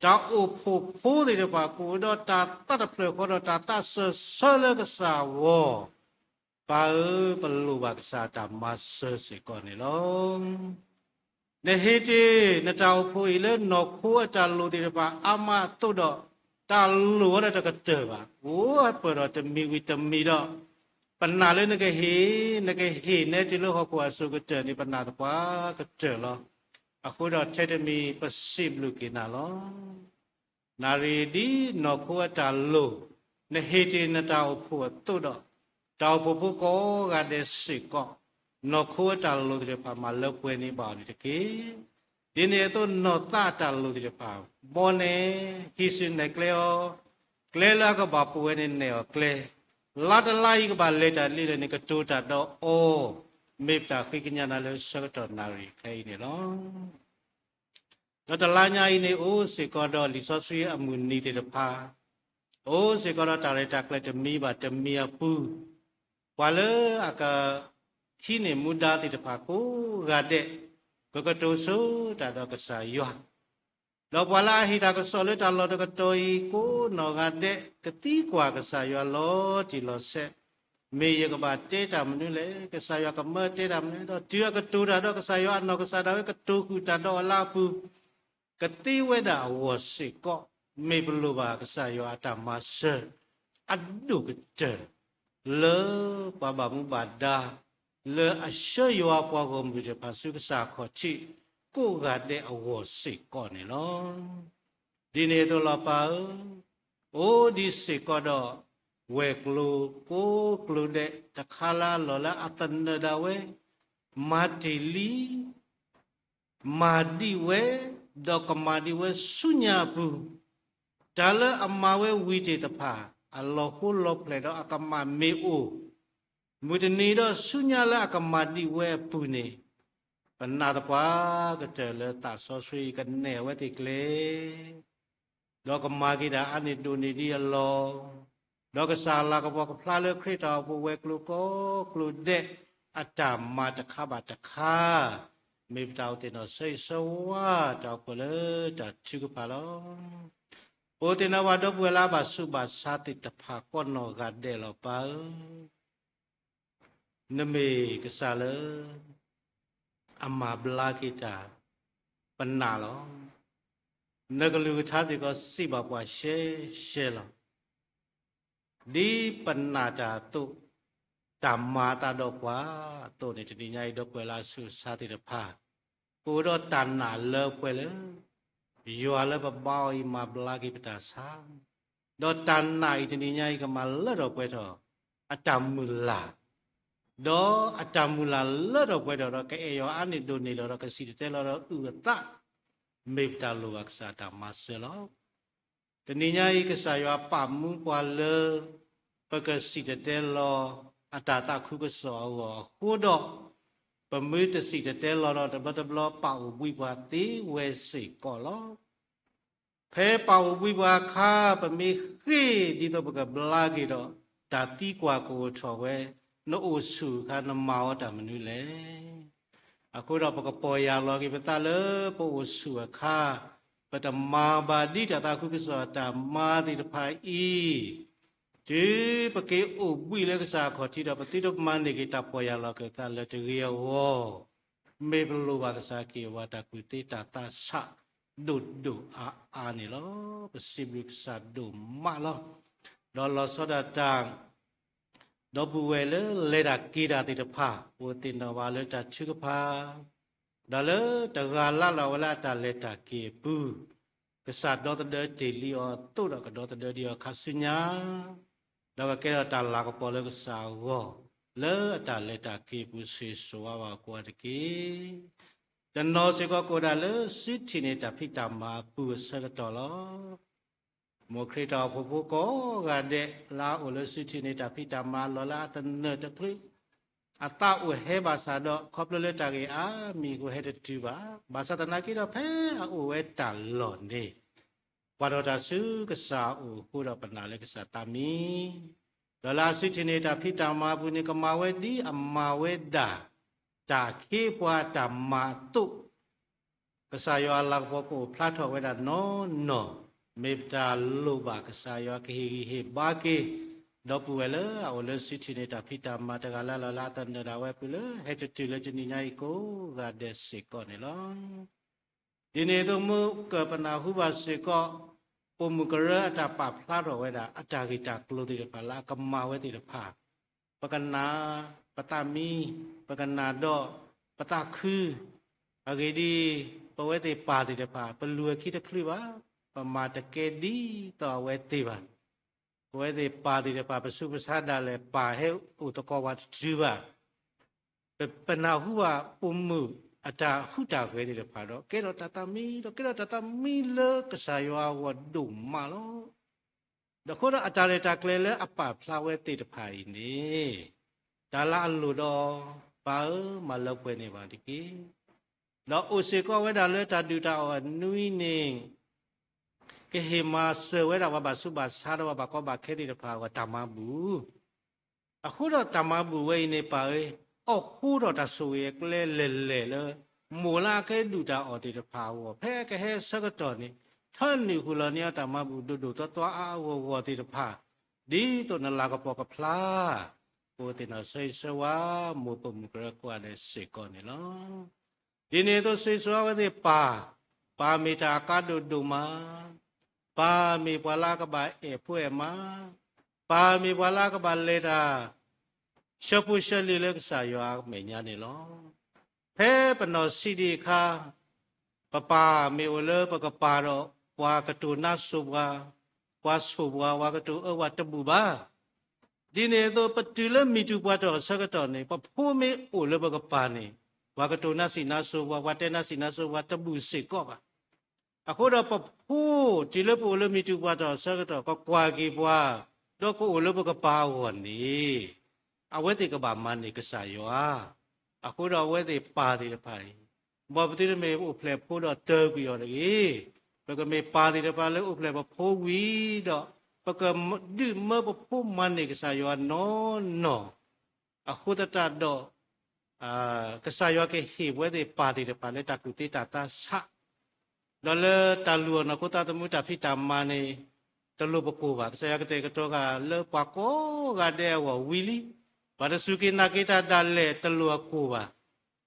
တၢ်အိၣ်ဖှိၣ်ဖိသ့ၣ်တဖၣ် ကအိၣ်ဒီးတၢ်သးတဖျၢၣ်ဃီဒီးတၢ်သးစၢၢ်ဆၢလၢကစၢ်အဂီၢ်, ပၢ်ဧၢ, ပလိၣ်ဘၣ်ကစၢ်တၢ်မၤစၢၤစ့ၢ်ကီးန့ၣ်လီၤ. နဟ့ၣ်တ့ၢ်နတၢ်အိၣ်ဖှိၣ်အံၤလၢနီၢ်ခိအတၢ်လိၣ်သ့ၣ်တဖၣ်အါမးအသိးဒီး, တၢ်လိၣ်ဝဲဒၣ်တကတၢၢ်ဘၣ်, အိၣ်ပၢၢ်ဒီးတမံၤဝံၤတမံၤဒီး, ပနာ်လၢနကဟ့ၣ်, နကဟ့ၣ်နဲတုၤလၢဟီၣ်ခိၣ်အစိၤကတၢၢ်န့ၣ် ပနာ်သပှၢ်ကတၢၢ်လီၤ. အဃိဒီးထဲတမံၤပစံးဘျုးက့ၤနၤလီၤ. နၣ်ရံၣ်ဒ်နီၢ်ခိအတၢ်လိၣ်, နဟ့ၣ်တ့ၢ်နတၢ်အိၣ်ဖှိၣ်အသိးဒီး, တၢ်အိၣ်ဖှိၣ်ဖိကိးဂၤဒဲးစ့ၢ်ကီး, နီၢ်ခိအတၢ်လိၣ်သ့ၣ်တဖၣ်မၤလၢပှဲၤန့ၢ်ဘၣ်အီၤန့ၣ်တက့ၢ်. ဒ်န့ၣ်အသိးနီၢ်သးအတၢ်လိၣ်သ့ၣ်တဖၣ်, ဘီနဲၣ်ဟံးစုနဲၣ်ကျဲအီၤ, ကျဲလၢအကဘၣ်ပိာ်ဝဲန့ၣ်နဲၣ်အီၤကျဲ, လါတလါအံၤကဘၣ်လဲၤတၢ်လံဒီးန့ၣ် ကတိၤတၢ်ဒီးအီၤ, မ့ၢ်ပတၢ်ဃ့ကညးနၤလၢဆၢကတီၢ်နၣ်ရံၣ်ခဲအံၤန့ၣ်လီၤ. ဒီးတလါညါအံၤန့ၣ် အိၣ်စ့ၢ်ကီးဒီးလံာ်စီဆှံအမုၢ်နံၤသ့ၣ်တဖၣ်, အိၣ်စ့ၢ်ကီးဒီးတၢ်ရဲၣ်တၢ်ကျဲၤတမံၤဘၣ်တမံၤအပူၤ, ပှၤလၢအကဟံးန့ၢ်မူဒါသ့ၣ်တဖၣ်ကိးဂၤဒဲး, ကကတိၤဆိတၢ်ဒီးကစၢ်ယွၤ ဒီးပှၤလၢအဟ့ၣ်တၢ်ကစီၣ်လၢတၢ်လီၢ်တကတီၢ်အံၤကိးနီၢ်ဂၤဒဲး ကသံကွၢ်ကစၢ်ယွၤလီၤတံၢ်လီၤဆဲး, မ့ၢ်ယကဘၣ်တဲတၢ်မနုၤလဲၣ်, ကစၢ်ယွၤကမၢတဲတၢ်မနုၤလဲၣ်, ဒီးတုၤအကတိၤတၢ်ဒီးကစၢ်ယွၤအနီၢ်ကစၢ်ဒၣ်ဝဲကတိၤဃုာ်တၢ်ဒီးအီၤလၢအပူၤ, ကသ့ဝဲဒၣ်အဂီၢ်စ့ၢ်ကီး, မ့ၢ်ပလိၣ်ဘၣ်ကစၢ်ယွၤအတၢ်မၤစၢၤ အဒိၣ်ကတၢၢ် လၢပှၤဘၣ်မူဘၣ်ဒါ လၢအဆှၢယွၤပှၤဂီၢ်မုၢ်သ့ၣ်တဖၣ်ဆူကစၢ်ခီၣ်ထံး ကိးဂၤဒဲးအဂီၢ်စ့ၢ်ကီးန့ၣ်လီၤ. ဒ်န့ၣ်အသိးလီၤပၢ်ဧၢ, အိၣ်ဒံးစ့ၢ်ကီးဒီး ဝဲၤကျိၤကိးကျိၤဒဲး တခါလၢအလီၢ်လၢအသနၢၣ်ဒၣ်ဝဲ, မၤတ့ၢ်လံ မၤဒံးဝဲ, ဒီးကမၤဒံးဝဲဆူညါအပူၤ, တၢ်လၢအမၤဝဲဝံၤသ့ၣ်တဖၣ် အလီၤဃိလီၤဖျဲးဒီးအကမၣ်မ့ၢ်အိၣ်, မုၢ်တနံၤဒီးဆူညါလၢအကမၤဒံးဝဲအပူၤန့ၣ်, ပနာ်သပှၢ်ကတၢၢ်လၢသးစီဆှံကနဲၣ်အဝဲသ့ၣ်ကျဲ ဒီးကမၤက့ၤတၢ်အါန့ၢ်ဒိၣ်န့ၢ်ဒံးအလီၢ်, ဒီးကစၢ်လၤကပီၤကဖျါလၢခရံာ်တၢ်အိၣ်ဖှိၣ်ဝဲၤကျိၤကိးကျိၤဒဲး အတၢ်မၤတခါဘၣ်တခါ, မ့ၢ်ပတၢ်အိၣ်သ့ၣ်နီၣ်ဆၢဂ့ၤဆၢဝါတၢ်အိၣ်ဖှိၣ်လၢတၢ်ထုကဖၣ်လီၤ. ပအိၣ်သ့ၣ်နီၣ်ဘၣ်ဒီပုၢ်ဝဲၢ်လၢအဘၣ်ဆူးဘၣ်ဆါသ့ၣ်တဖၣ်ကိးနီၢ်ဂၤဒဲးလီၤပၢ်ဧၢ, နမ့ၢ်ကစၢ်လၢ အမၤဘျါက့ၤတၢ် ပနာ်လီၤ. နကလုၢ်ကထါစ့ၢ်ကီးစံးဘၣ်ပှၤရှဲရှဲလီၤ. ဒ်ပနာ်တၢ်အသိး, တၢ်မၤအသးဒီးပှၤအသိးန့ၣ် တနံၤညါအံၤ ဒီပုၢ်ဝဲၢ်လၢအဆူးအဆါသ့ၣ်တဖၣ် ကအိၣ်ဒီးတၢ်နာ်လၢပှဲၤလၢ ယွၤလၢပဘါအီၤအံၤမၤဘျါက့ၤပတၢ်ဆါ, ဒီးတၢ်နာ်အံၤတနံၤညါအံၤကမၤလၢထီၣ်ပှဲၤထီၣ် အတၢ်မုၢ်လၢ်, ဒီးအတၢ်မုၢ်လၢ်လၢထီၣ်ပှဲၤထီၣ်ဒီး ကအဲၣ်ယွၤအါန့ၢ်ဒိၣ်န့ၢ်လီၤဒီးကစံၣ်တဲၤတဲလီၤဒီးအုၣ်အသး, မ့ၢ်ပတၢ်လိၣ်ဘၣ်ကစၢ်တၢ်မၤစၢၤလီၤ. တနံၤညါအံၤ ကစၢ်ယွၤပာ်မူပှၤလၢ ပကစံၣ်တဲၤတဲလီၤ အတၢ်သးခုကစီၣ်အဂီၢ်အဃိဒီး, ပမ့ၢ်တစံၣ်တဲၤတဲလီၤဒီးတဘျီတဘျီပာ်အိၣ်ဘှံးပှၤသ့ဝဲစ့ၢ်ကီးလီၤ. ဖဲပာ်အိၣ်ဘှံးပှၤအခါ ပမ့ၢ်ဃ့ဒ်သိးပကဘျါက့ၤဒီး တၢ်သံကွၢ်ကအိၣ်ထီၣ်ဝဲ, နအိၣ်ဆူၣ်အခါနမၤအီၤတၢ်မနုၤလဲၣ်. အဃိဒီးပကပီၢ်ယၢ်လီၤက့ၤပသးလၢပအိၣ်ဆူၣ်အခါ, ပတမၤဘၣ်ဒ်တၢ်သးခုကစီၣ်အတၢ်မၤသ့ၣ်တဖၣ်အံၤ, တုၤပက့ၤအိၣ်ဘှံးလၢကစၢ်အခီၣ်ထံးဒီး ပသုတမၤန့ၢ်က့ၤတၢ်ပီၢ်ယၢ်လီၤက့ၤသးလၢတဂ့ၤအဂီၢ်, မ့ၢ်ပလိၣ်ဘၣ်ကစၢ်က့ၤဝဲတၢ်ကူၣ်သ့တၢ်သးဆးဒိၣ်ဒိၣ်အါအါန့ၣ်လီၤ. ပစံးဘျုးကစၢ်ဒိၣ်မးလီၤ. ဒီးလီၤဆီဒၣ်တၢ် ဒီပုၢ်ဝဲၢ်လၢလဲၤတၢ်က့ၤတၢ်သ့ၣ်တဖၣ် အိၣ်သ့ၣ်နီၣ်ဘၣ်လၢတၢ်ထုကဖၣ်, ဒီးလၢတဂၤလၢ်လီၤဝဲလၢအတၢ်လဲၤတၢ်က့ၤအပူၤ, ကစၢ်ဒီသဒၢတ့ၢ်လံအီၤအသိးဒီး ကဒီသဒၢဒံးအီၤခါဆူညါ, ဒီးကကဲထီၣ်တၢ်လၤကပီၤလၢကစၢ်အဂီၢ်, လၢအတၢ်လဲၤတၢ်က့ၤအပူၤ စံၣ်စိၤဝါဘၣ်ကိးဂၤတက့ၢ်. တနီၤစ့ၢ်ကီးကအိၣ်ဒၣ်လၢစုထံၣ်န့ၢ်တၢ်ဖံးတၢ်မၤအပူၤအဆၢကတီၢ်လီၤ. မိၢ်ခရံာ်တၢ်အိၣ်ဖှိၣ်ဖိကိးဂၤဒဲး လၢအအိၣ်လၢစုထံၣ်န့ၢ်တၢ်ဖံးတၢ်မၤအလီၢ်လၢအသနၢၣ်တချုး, အသးအိၣ်ဟဲဘၣ်ဆၣ်ဒီး ခီဖျိလၢတၢ်ဂ့ၢ်အါမံၤအဃိဟဲတတုၤဘၣ်. ဘၣ်ဆၣ်သနာ်က့ဒီး ဖဲအအိၣ်ဝဲတၢ်လီၢ်န့ၣ် ကွၢ်ထီၣ်တၢ်ဆူကစၢ်အအိၣ်အဃိဒီး ပနာ်လၢကစၢ်သးမံ, ဒီးလၢအစုထံၣ်န့ၢ်တၢ်ဖံးတၢ်မၤအပူၤန့ၣ် ကမၤဝဲဒ်အမၤဝဲဒၣ် တၢ်အခ့အပှၤတၢ်မၤအသိး ကစၢ်ယွၤအလၤကပီၤကအိၣ်ဖျါထီၣ်ဝဲဒၣ်နီၢ်နီၢ်, မ့ၢ်ပတၢ်လိၣ်ဘၣ်ကစၢ်ယွၤကဟ့ၣ်ဂံၢ်ဟ့ၣ်ဘါက့ၤ ဒီပုၢ်ဝဲၢ်လၢအအိၣ်လၢစုထံၣ်န့ၢ်တၢ်ဖံးတၢ်မၤတဂၤလၢ်လၢ်လၢအသနၢၣ်ဒၣ်ဝဲအပူၤလၢ ဟဲတတုၤလၢတနံၤညါအံၤကိးဂၤဒဲးစ့ၢ်ကီးန့ၣ်လီၤ. ဒ်န့ၣ်အသိးမုၢ်ကၢၢ်ပနၢ်ဟူဘၣ်စ့ၢ်ကီး ပိာ်မုၣ်ကရၢအတၢ်ပာ်ဖျါထီၣ်ဝဲဒၣ် အတၢ်ဂ့ၢ်တၢ်ကျိၤသ့ၣ်တဖၣ်လၢအကမၤဝဲသ့ၣ်တဖၣ်, ပကနၣ် ပသးမံ, ပကနၣ်ဒီး ပသးခု, အဂ့ၢ်ဒ်အံၤ, ပဝဲသ့ၣ်ပၢ်သ့ၣ်တဖၣ် ပလူၤအခံတချုးဘၣ်, ပမၤတကဲဒ်သိးအဝဲသ့ၣ်ဘၣ်. ပဝဲသ့ၣ်ပၢ်သ့ၣ်တဖၣ် ပဆူးပဆါဒၣ်လဲာ် ပၢ်ဟဲအိၣ်သကိးပှၤတတုၤဘၣ်. ပနၢ်ဟူဘၣ်ပိာ်မုၣ်အတၢ်ဟူးတၢ်ဂဲၤသ့ၣ်တဖၣ်ဒီး ကဲထီၣ်တၢ်သးမံ ဒီးကဲထီၣ်တၢ်သးမံလၢကစၢ်ယွၤအဂီၢ်ဒိၣ်မးလီၤ. ဒီးအဃိဒီးအတၢ်ရဲၣ်တၢ်ကျဲၤလၢအပာ်ဖျါဝဲသ့ၣ်တဖၣ်အံၤန့ၣ် တၢ်လၢအလိၣ်ဒီး ပၢ်ဧၢ မၤလၢပှဲၤန့ၢ်ဘၣ်တက့ၢ်. ဒီးအိၣ်စ့ၢ်ကီးဝဲဒၣ်လၢတၢ်ဒုၣ်တၢ်အီၣ်အနွံန့ၣ် ကဟ့ၣ်မၤစၢၤဝဲဒၣ်ပှၤဘၣ်ဆူးဘၣ်ဆါဒီးပှၤဘၣ်ကီဘၣ်ခဲသ့ၣ်တဖၣ်အဂီၢ်တၢ်မၤဘူၣ် အဃိဒီးတၢ်မၤဘူၣ်ဝဲအံၤန့ၣ် ပၢ်ဧၢ, အိၣ်ဃူဒီးတၢ်ဆိၣ်ဂ့ၤအကျဲလဲၢ်လဲၢ်လၢ မိၢ်လၢအကဲဒုၣ်တၢ်အီၣ်သ့ၣ်တဖၣ်အဂီၢ် ဖဲအကဟဲဆၢကတီၢ်န့ၣ် ထၢနုာ်ဃုာ်လီၤန့ၢ်အီၤတၢ်မၤဘူၣ်ဒိၣ်ဒိၣ်သွါသွါအါအါဂီၢ်ဂီၢ်သ့ၣ်တဖၣ် ဒ်သိးနလၤကပီၤကဖျါ ပဝဲသ့ၣ်နီၣ်ဆၢဂ့ၤဆၢဝါ မိၢ်ပိာ်မုၣ်ကရၢကိးဂၤဒဲးစ့ၢ်ကီးန့ၣ်လီၤ. ဒ်န့ၣ်အသိးစံးဆၢအဝဲသ့ၣ်ပၢ်, ပၢ်မ့ၢ်တၢ်အကါဒိၣ်ဒိၣ်မး, ပၢ်မ့ၢ်ပှၤလၢအကဘၣ်အဲၣ်ဖိအဲၣ်မါ, ပၢ်မ့ၢ်ပှၤလၢအကဘၣ်လဲၤတၢ် ဆၢဖိဆၢလံၤလၢကစၢ်ယွၤအမဲာ်ညါန့ၣ်လီၤ. ဖဲပနီၢ်ဆံးဒံးအခါ ပပၢ်မ့ၢ်အိၣ်လၢပကပၤဒီး ပှၤကတိၤနါစိၤပှၤ, ပှၤဆိၣ်ပှၤ, ပှၤကတိၤအၢပှၤတဘူၣ်ဘၣ်. ဒ်န့ၣ်အသိးပတုၤလၢမံၤတူၢ်ပှၤတီၢ်အဆၢကတီၢ်န့ၣ် ပဖိမ့ၢ်အိၣ်လၢပကပၤန့ၣ် ပှၤကတိၤနါစံးနါစိၤပှၤ, ပှၤတဲနါစံးနါစိၤပှၤတဘူၣ်စ့ၢ်ကီးဘၣ်. အဃိဒီးပဖိတုၤလၢပအိၣ်လၢမံၤတူၢ်ပှၤတီၢ်အဆၢကတီၢ် ကကွၢ်က့ၤပှၤ, ဒီးကအိၣ်လၢပကပၤအဂီၢ်န့ၣ် အဝဲသ့ၣ်ကဘၣ်မၤန့ၢ်ကစၢ်ယွၤ. အဃိဒီးအဝဲသ့ၣ်ပၢ်သ့ၣ်တဖၣ်အံၤ မ်ပသုတမ့ၢ်အိၣ်ဖျဲၣ်ဖိဒီးတၢၢ်ကွံာ်အီၤတဂ့ၤ. ပကမ့ၢ်ပၢ်သ့ၣ်တဖၣ်လၢအိၣ်ဖျဲၣ်ပဖိဝံၤဒီး ပကဒုးမၢပဖိမၤန့ၢ်ကစၢ်ယွၤနီၢ်နီၢ်. အဃိသတးဒီး ကစၢ်ယွၤကဟ့ၣ်ပဝဲသ့ၣ်ပၢ်သ့ၣ်တဖၣ်လၢတၢ်ကူၣ်သ့တၢ်သးဆး, ဒီးလၢတၢ်လူၤအီၣ်နီၢ်ခိသးသမူတၢ်ဖံးတၢ်မၤန့ၣ် တလိၣ်ပကိၢ်ဘၣ်. ကစၢ်ယွၤကတဲာ်ကတီၤဃာ်လၢပှၤကိးဂၤဒဲးအဂီၢ်ဝံၤလံ. ပှၤတစူၢ်က့ၤနာ်က့ၤတၢ်ဒၣ်လဲာ်တလိၣ်အကိၢ်ဘၣ်.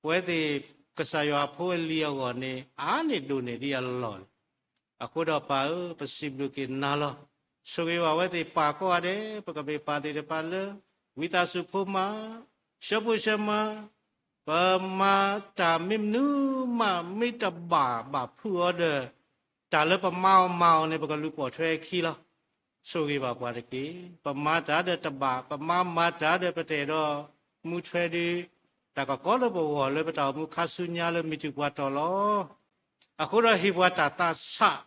ပဝဲသ့ၣ်ကစၢ်ယွၤအဖိအလံၤအဂီၢ်န့ၣ် အါန့ၢ်ဒိၣ်န့ၢ်ဒံးအလီၢ်လီၤ. အဃိဒီးပၢ်ဧၢ, ပစံးဘျုးက့ၤနၤလီၤ. ဆိၣ်ဂ့ၤဘၣ်ဝဲသ့ၣ်ပၢ်ကိးဂၤဒဲး, ပကမ့ၢ်ပၢ်သ့ၣ်တဖၣ်လၢ ဝံသးစူၤဖိမါ, ဆၢဖိဆၢမါ, ပမၤတၢ်မ့ၢ်မနုၤမး မ့ၢ်တဘၣ်ဘၣ်ဖုးအီၤဒီး တၢ်လၢပမၤအီၤမၤအီၤန့ၣ် ပကလူၤပိာ်ထွဲအခံလီၤ. ဆိၣ်ဂ့ၤဘၣ်ပှၤတက့ၢ်. ပမၤတၢ်ဒီးတဘၣ်, ပမၤမၤတၢ်ဒီးပတအဲၣ်ဒိးမူထွဲဒီး တၢ်ကကီလၢပဂီၢ်လၢပတၢ်အိၣ်မူခါဆူညါလၢမံၤတူၢ်ပှၤတီၢ်လီၤ. အဃိဒီးဟ့ၣ်ပှၤတၢ်သးဆး,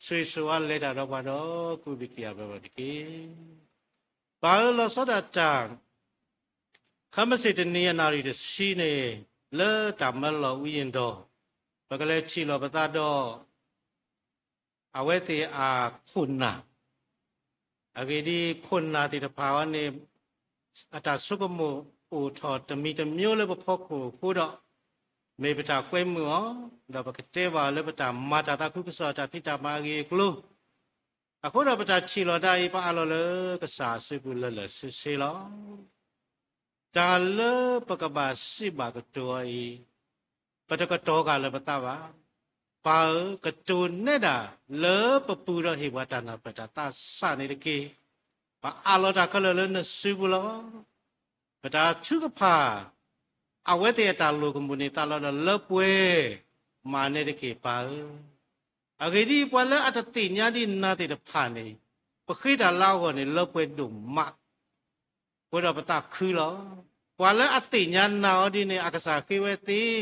ဆိၣ်ဂ့ၤဆိၣ်ဝါလဲၤတၢ်ဒီးပှၤဒီး ကူးဘျုးက့ၤအဘျုးတက့ၢ်. ပၢ်ဧၢ, လီၤဆီဒၣ်တၢ် ခဲမုၢ်ဆ့ၣ်တနံၤအနၣ်ရံၣ်တဆံန့ၣ် လၢတၢ်မၢလီၤဝံယံၤဒီး ပကလဲၤထံၣ်လိာ်ပသးဒီး အဝဲသ့ၣ်အခိၣ်နၢ်, အဂ့ၢ်ဒ်အံၤ, ခိၣ်နၢ်သ့ၣ်တဖၣ်အံၤန့ၣ် အတၢ်ဆိကမိၣ်အိၣ်ထီၣ်တမံၤတမံၤလၢပဖီခိၣ်အဃိဒီး မ့ၢ်ပတၢ်ကွဲမုာ်အီၤ, ဒီးပကတဲဘၣ်အီၤလၢပတၢ်မၤတၢ်သးခုကစီၣ်တၢ်ဖံးတၢ်မၤအဂ့ၢ်အကျိၤ အဃိဒီးပတၢ်ထံၣ်လိာ်ဒၣ်အံၤ ပအးလီၤလၢကစၢ်အစုပူၤလၢာ်လၢာ်ဆ့ဆ့လီၤ. တၢ်လၢပကဘၣ်စံးဘၣ်ကတိၤအီၤအံၤ, ပတကတိၤဃာ်လၢပသးဘၣ်. ပၢ်ဧၢ, ကတိၤနဲဒၣ်လၢပပူၤဒီးဟ့ၣ်ပှၤတၢ်နၢ်ပၢၢ်တၢ်သးဆးန့ၣ်တက့ၢ်. ပအးလီၤတၢ်ခဲလၢာ်လၢနစုပူၤလီၤ. ပတၢ်ထုကဖၣ် အဝဲသ့ၣ်အတၢ်လိာ်ကမူၣ်န့ၣ် သးလီၤဒီးလၢပှဲၤ, မၤန့ၢ်တက့ၢ်ပၢ်ဧၢ. အဂ့ၢ်ဒ်အံၤ, ပှၤလၢအတသ့ၣ်ညါဒံးနၤသ့ၣ်တဖၣ်န့ၣ်, ပဃ့တၢ်လၢအဂီၢ်န့ၣ် လၢပှဲၤဒိၣ်မး, အဃိဒီးပသးခုလီၤ. ပှၤလၢအသ့ၣ်ညါနၤအီၤဒ်န့ၣ် အကစၢ်ဃ့ဝဲသ့,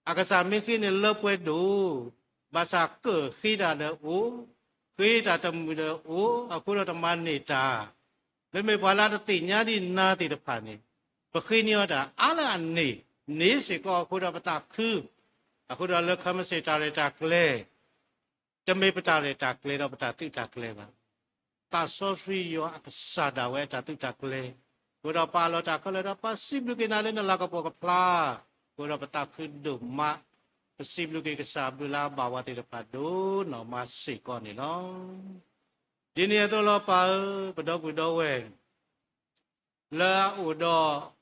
အကစၢ်မ့ၢ်ဃ့န့ၣ်လၢပှဲၤဒိၣ်, ဘၣ်ဆၣ်ကၢၣ်ဃ့တၢ်ဒီးအိၣ်, ဃ့တၢ်တမုာ်ဒီးအိၣ်, အဃိဒီးတမၤန့ၢ်တၢ် လၢမ့ၢ်ပှၤလၢအတသ့ၣ်ညါဒံးနၤသ့ၣ်တဖၣ်န့ၣ်, ပဃ့န့ၢ်အီၤတၢ်အါလၢအန့ၣ်, န့ၣ်စ့ၢ်ကီးအဃိဒီးပသးခု, အဃိဒီးလၢခဲမုၢ်ဆ့ၣ်တၢ်ရဲၣ်တၢ်ကျဲၤ, တမ့ၢ်ပတၢ်ရဲၣ်တၢ်ကျဲၤဒီးပတၢ်သုးတၢ်ကျဲၤဘၣ်. သးစီဆှံယွၤအကစၢ်ဒၣ်ဝဲအတၢ်သုးတၢ်ကျဲၤ, အဃိဒီးပာ်လီၤတၢ်ခဲလၢာ်ဒီးပစံးဘျုးက့ၤနၤလၢနလၤကပီၤကဖျါ, အဃိဒီးပသးခုဒိၣ်မး, ပစံးဘျုးက့ၤကစၢ်အဘျုးလၢအဘၣ်ဝဲသ့ၣ်တဖၣ်ဒိၣ်နီၢ်မးစ့ၢ်ကီးန့ၣ်လီၤ. ဒ်န့ၣ်အသိးလီၤပၢ်ဧၢ, ပဒီပုၢ်ဒီဝဲၢ် လၢအအိၣ်ဒီး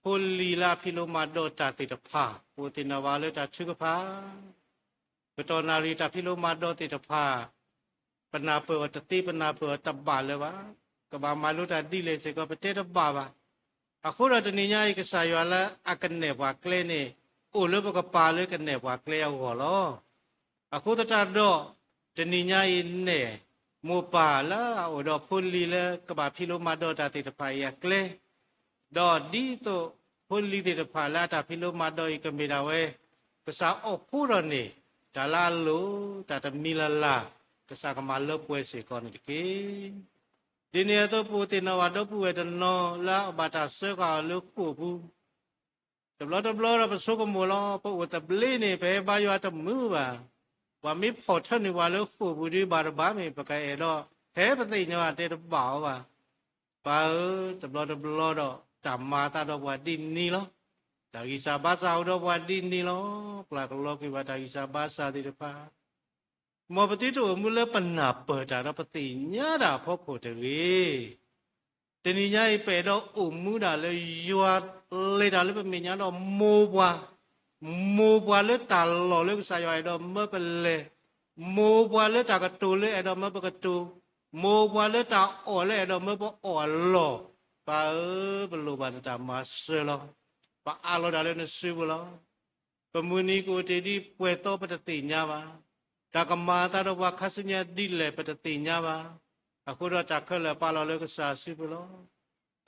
ဖိလံၤလၢအဖံးလိမၤဒိးတၢ်သ့ၣ်တဖၣ်, ပအိၣ်သ့ၣ်နီၣ်ဘၣ်လၢတၢ်ထုကဖၣ်, ကတီၢ်နၣ်ရံၣ်တၢ်ဖံးလိမၤဒိးသ့ၣ်တဖၣ်, ပနၢ်ပၢၢ်အီၤတသ့ ပနၢ်ပၢၢ်အီၤတဘၣ်လၢၤဘၣ်, ကဘၣ်မၤလိတၢ်ဒ်လဲၣ်စ့ၢ်ကီး ပတဲတဘၣ်ဘၣ်. အဃိဒီးတနံၤညါအံၤ ကစၢ်ယွၤလၢအကနဲၣ်ပှၤကျဲန့ၣ်, အိၣ်လၢပကပၤလၢကနဲၣ်ပှၤကျဲအဂီၢ်လီၤ. အဃိသတးဒီး, တနံၤညါအံၤနဲၣ်, မိၢ်ပၢ်လၢအအိၣ်ဒီးဖိလံၤလၢကဘၣ်ဖံးလိမၤဒိးတၢ်သ့ၣ်တဖၣ်အံၤအကျဲ, ဒီးဒ်သိးဖိလံၤသ့ၣ်တဖၣ်လၢအတၢ်ဖံးလိမၤဒိးအံၤကမ့ၢ်ဒၣ်ဝဲ, ကစၢ်အိၣ်ဖှိၣ်ဒီးန့ၢ်, တၢ်လၢအလိၣ်, တၢ်တမံၤလၢ်လၢ်, ကစၢ်ကမၤလၢပှဲၤစ့ၢ်ကီးန့ၣ်တက့ၢ်. ဒ်န့ၣ်အသိးပအိၣ်သ့ၣ်နီၣ်ဘၣ်ဒီပုၢ်ဝဲၢ်တနီၤလၢအဘၣ်တၢ်စၢဃာ်အီၤလၢဃိာ်ပူၤ, တဘျီတဘျီဒီးပဆိကမိၣ်လီၤ, ပအိၣ်သဘျ့န့ၣ် ပဟဲဘါယွၤတမုာ်ဘၣ်. ပှၤမ့ၢ်ဖီၣ်ထၢနုာ်ပှၤလၢဃိာ်ပူၤဒ်ဘၣ်တဘၣ်မ့ၢ် ပကအဲၣ်ဒိး, ဖဲပသ့ၣ်ညါတဲတဘၣ်အီၤဘၣ်. ပၢ်ဧၢ, တဘျီတဘျီဒီးတၢ်မၤအသးဒီးပှၤဒ်န့ၣ်လီၤ. တၢ်ဂံၢ်စၢ်ဘါစၢ်အိၣ်ဒီးပှၤဒ်န့ၣ်လီၤ. ပျၢ်ကလီကွံာ်ဘၣ်တၢ်ဂံၢ်စၢ်ဘါစၢ်သ့ၣ်တဖၣ် မ်ပသုတအိၣ်မူလၢပနၢ်ပၢၢ်တၢ်ဒီးပသ့ၣ်ညါတၢ်အဖီခိၣ်တဂ့ၤ. တနံၤညါအံၤ ပအဲၣ်ဒိးအိၣ်မူဒၣ်လၢယွၤလဲၤတၢ်လၢပမဲာ်ညါဒီးမိၢ်ပှၢ်, မိၢ်ပှၢ်လၢတၢ်လီၢ်လၢကစၢ်ယွၤအဲၣ်ဒိးမၢပလဲၤ, မိၢ်ပှၢ်လၢတၢ်ကတိၤလၢအဲၣ်ဒိးမၢပကတိၤ, မိၢ်ပှၢ်လၢတၢ်အီၣ်လၢအဲၣ်ဒိးမၢပအီၣ်အလီၢ်, ပၢ်ဧၢ, ပလိၣ်ဘၣ်နတၢ်မၤစၢၤလီၤ. ပအးလီၤတၢ်လၢနစုပူၤလီၤ. ပမုၢ်နံၤကအိၣ်တ့ၢ်ဒ်ပှဲၤသီပတသ့ၣ်ညါဘၣ်. တၢ်ကမၤအသးဒီးပှၤခါဆူညါဒ်လဲၣ်ပတသ့ၣ်ညါဘၣ်. အဃိဒီးတၢ်ခဲလၢာ်ပာ်လီၤလၢကစၢ်စုပူၤလီ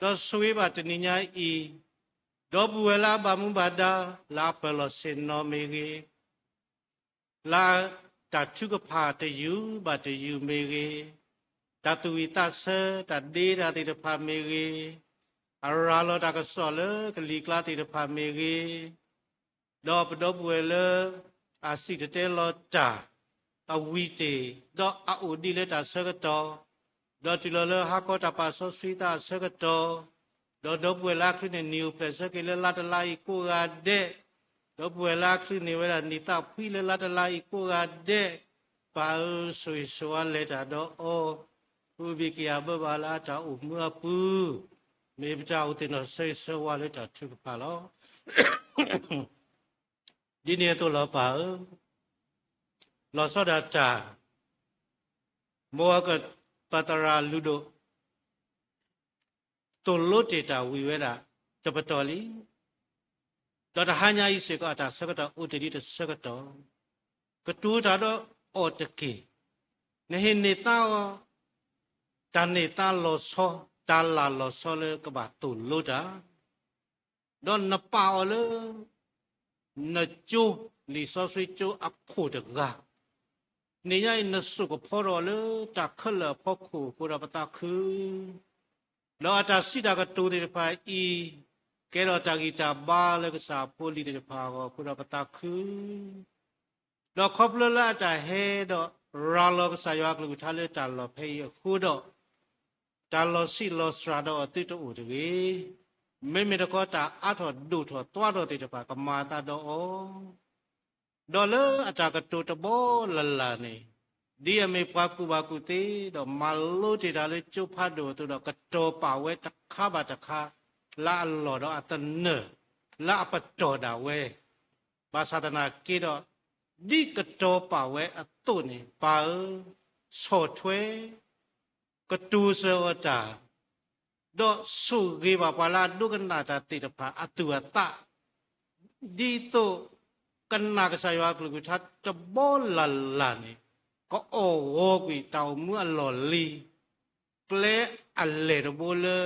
ၤ. ဒီးဆိၣ်ဂ့ၤဘၣ်တနံၤညါအံၤ, ဒီပုၢ်ဝဲၢ်လၢအဘၣ်မူဘၣ်ဒါ, လၢအပၢၢ်လီၢ်ဆ့ၣ်နီၤမ့ၢ်ဂ့ၤ, လၢတၢ်ထုကဖၣ်တယုၢ်ဘၣ်တယုၢ်မ့ၢ်ဂ့ၤ, တၢ်သူၣ်ဝံၣ်သးဆၢတၢ်ဒ့တၢ်သ့ၣ်တဖၣ်မ့ၢ်ဂ့ၤ, အရၤလီၤတၢ်ကစီၣ်လၢကလံၤကျါသ့ၣ်တဖၣ်မ့ၢ်ဂ့ၤ, ဒီးပဒီပုၢ်ဝဲၢ်လၢ အစံၣ်တဲၤတဲလီၤတၢ်, အဝံၤတ့ၢ်, ဒီးအအိၣ်ဒံးလၢတၢ်ဆၢကတီၢ်, ဒီးတုၤလီၤလၢဟါခီတၢ်ပာ်စီဆှံသးအဆၢကတီၢ်, ဒီးဒီပုၢ်ဝဲၢ်လၢအချုးန့ၢ်နံၣ်အိၣ်ဖျဲၣ်ဆၢက့ၤလၢလါတလါအံၤကိးဂၤဒဲး, ဒီပုၢ်ဝဲၢ်လၢအချုးန့ၢ်ဝဲဒၣ်နံၣ်သးဖှံလၢလါတလါအံၤကိးဂၤဒဲး, ပၢ်ဧၢ, ဆိၣ်ဂ့ၤဆိၣ်ဝါလဲၤတၢ်ဒီးအီၤ, အုၣ်ဘံၣ်ကယာ်ဘၢဘၣ်လၢအတၢ်အိၣ်မူအပူၤ, မ့ၢ်ပတၢ်အိၣ်သ့ၣ်နီၣ်ဆၢဂ့ၤဆၢဝါလၢတၢ်ထုကဖၣ်လီၤ. ဒ်န့ၣ်အသိးလီၤပၢ်ဧၢ, လီၤဆီဒၣ်တၢ်, မ်အကပၤသရၣ်လုၢ်ဒိၣ် သိၣ်လိတ့ၢ်တၢ်ဝံၤဝဲဒၣ် တပတီၢ်လံ, ဒီးတဟါညါအံၤစ့ၢ်ကီး အတၢ်ဆၢကတီၢ်အိၣ်တ့ၢ်ဒ်တဆၢကတီၢ်, ကတိၤတၢ်ဒီးအီၤတက့ၢ်. နဟ့ၣ်န့ၢ်သါအီၤ တၢ်န့ၢ်သါလီၤဆီ, တၢ်လၢ်လီၤဆီလၢကဘၣ်သိၣ်လိတၢ် ဒီးနပာ်အီၤလၢ နကၠိ, လံာ်စီဆှံကၠိအခိၣ်တဂၤ, နံၤညါအံၤနစိာ်ကဖီထီၣ်လၢတၢ်ခဲလၢာ်အဖီခိၣ်အဃိဒီးပသးခု, ဒီးအတၢ်စံးတၢ်ကတိၤသ့ၣ်တဖၣ်အံၤ, ကဲထီၣ်တၢ်ဂံၢ်တၢ်ဘါလၢကစၢ်အဖိအလံၤသ့ၣ်တဖၣ်အဂီၢ်အဃိဒီးပသးခု ဒီးခီဖျိလၢအတၢ်ဟဲဒီးရၤလီၤကစၢ်ယွၤအကလုၢ်ကထါလၢတၢ်လီၢ်ဖဲအံၤအဃိဒီး, တၢ်လီၤဆံးလီၤစှၤဒီးအီၤသုတအိၣ်တဂ့ၤ. မ့မ့ၢ်တခီတၢ်အါထီၣ်ဒိၣ်ထီၣ်သွါထီၣ်သ့ၣ်တဖၣ်ကမၤအသးဒီးအီၤ ဒီးလၢအတၢ်ကတိၤတဘီလၢ်လၢ်န့ၣ်, ဒ်အမ့ၢ်ပှၤကူၣ်ဘၣ်ကူၣ်သ့, ဒီးမၤလိတ့ၢ်တၢ်လၢကၠိဖးဒိၣ်အသိးဒီး ကတီၤပာ်ဝဲတခါဘၣ်တခါ, လၢအလီၢ်ဒီးအသနၢၣ်, လၢအပတီၢ်ဒၣ်ဝဲ, ဘၣ်ဆၣ်သနာ်က့ဒီး, ဒ်ကတီၤပာ်ဝဲအသိးန့ၣ်, ပၢ်ဧၢ, ဆီၣ်ထွဲ ကတိၤစၢၤအီၤတၢ်, ဒီးဆိၣ်ဂ့ၤဘၣ်ပှၤလၢအဒိကနၣ်တၢ်သ့ၣ်တဖၣ်အသူၣ်အသး, ဒ်သိးကနာ်ကစၢ်ယွၤအကလုၢ်ကထါတဘီလၢ်လၢ်န့ၣ်, ကအီၣ်ဂီၤကွံာ်တၢ်အိၣ်မူအလီၢ်လံၤ, ကျဲအလဲၢ်တဘိလၢ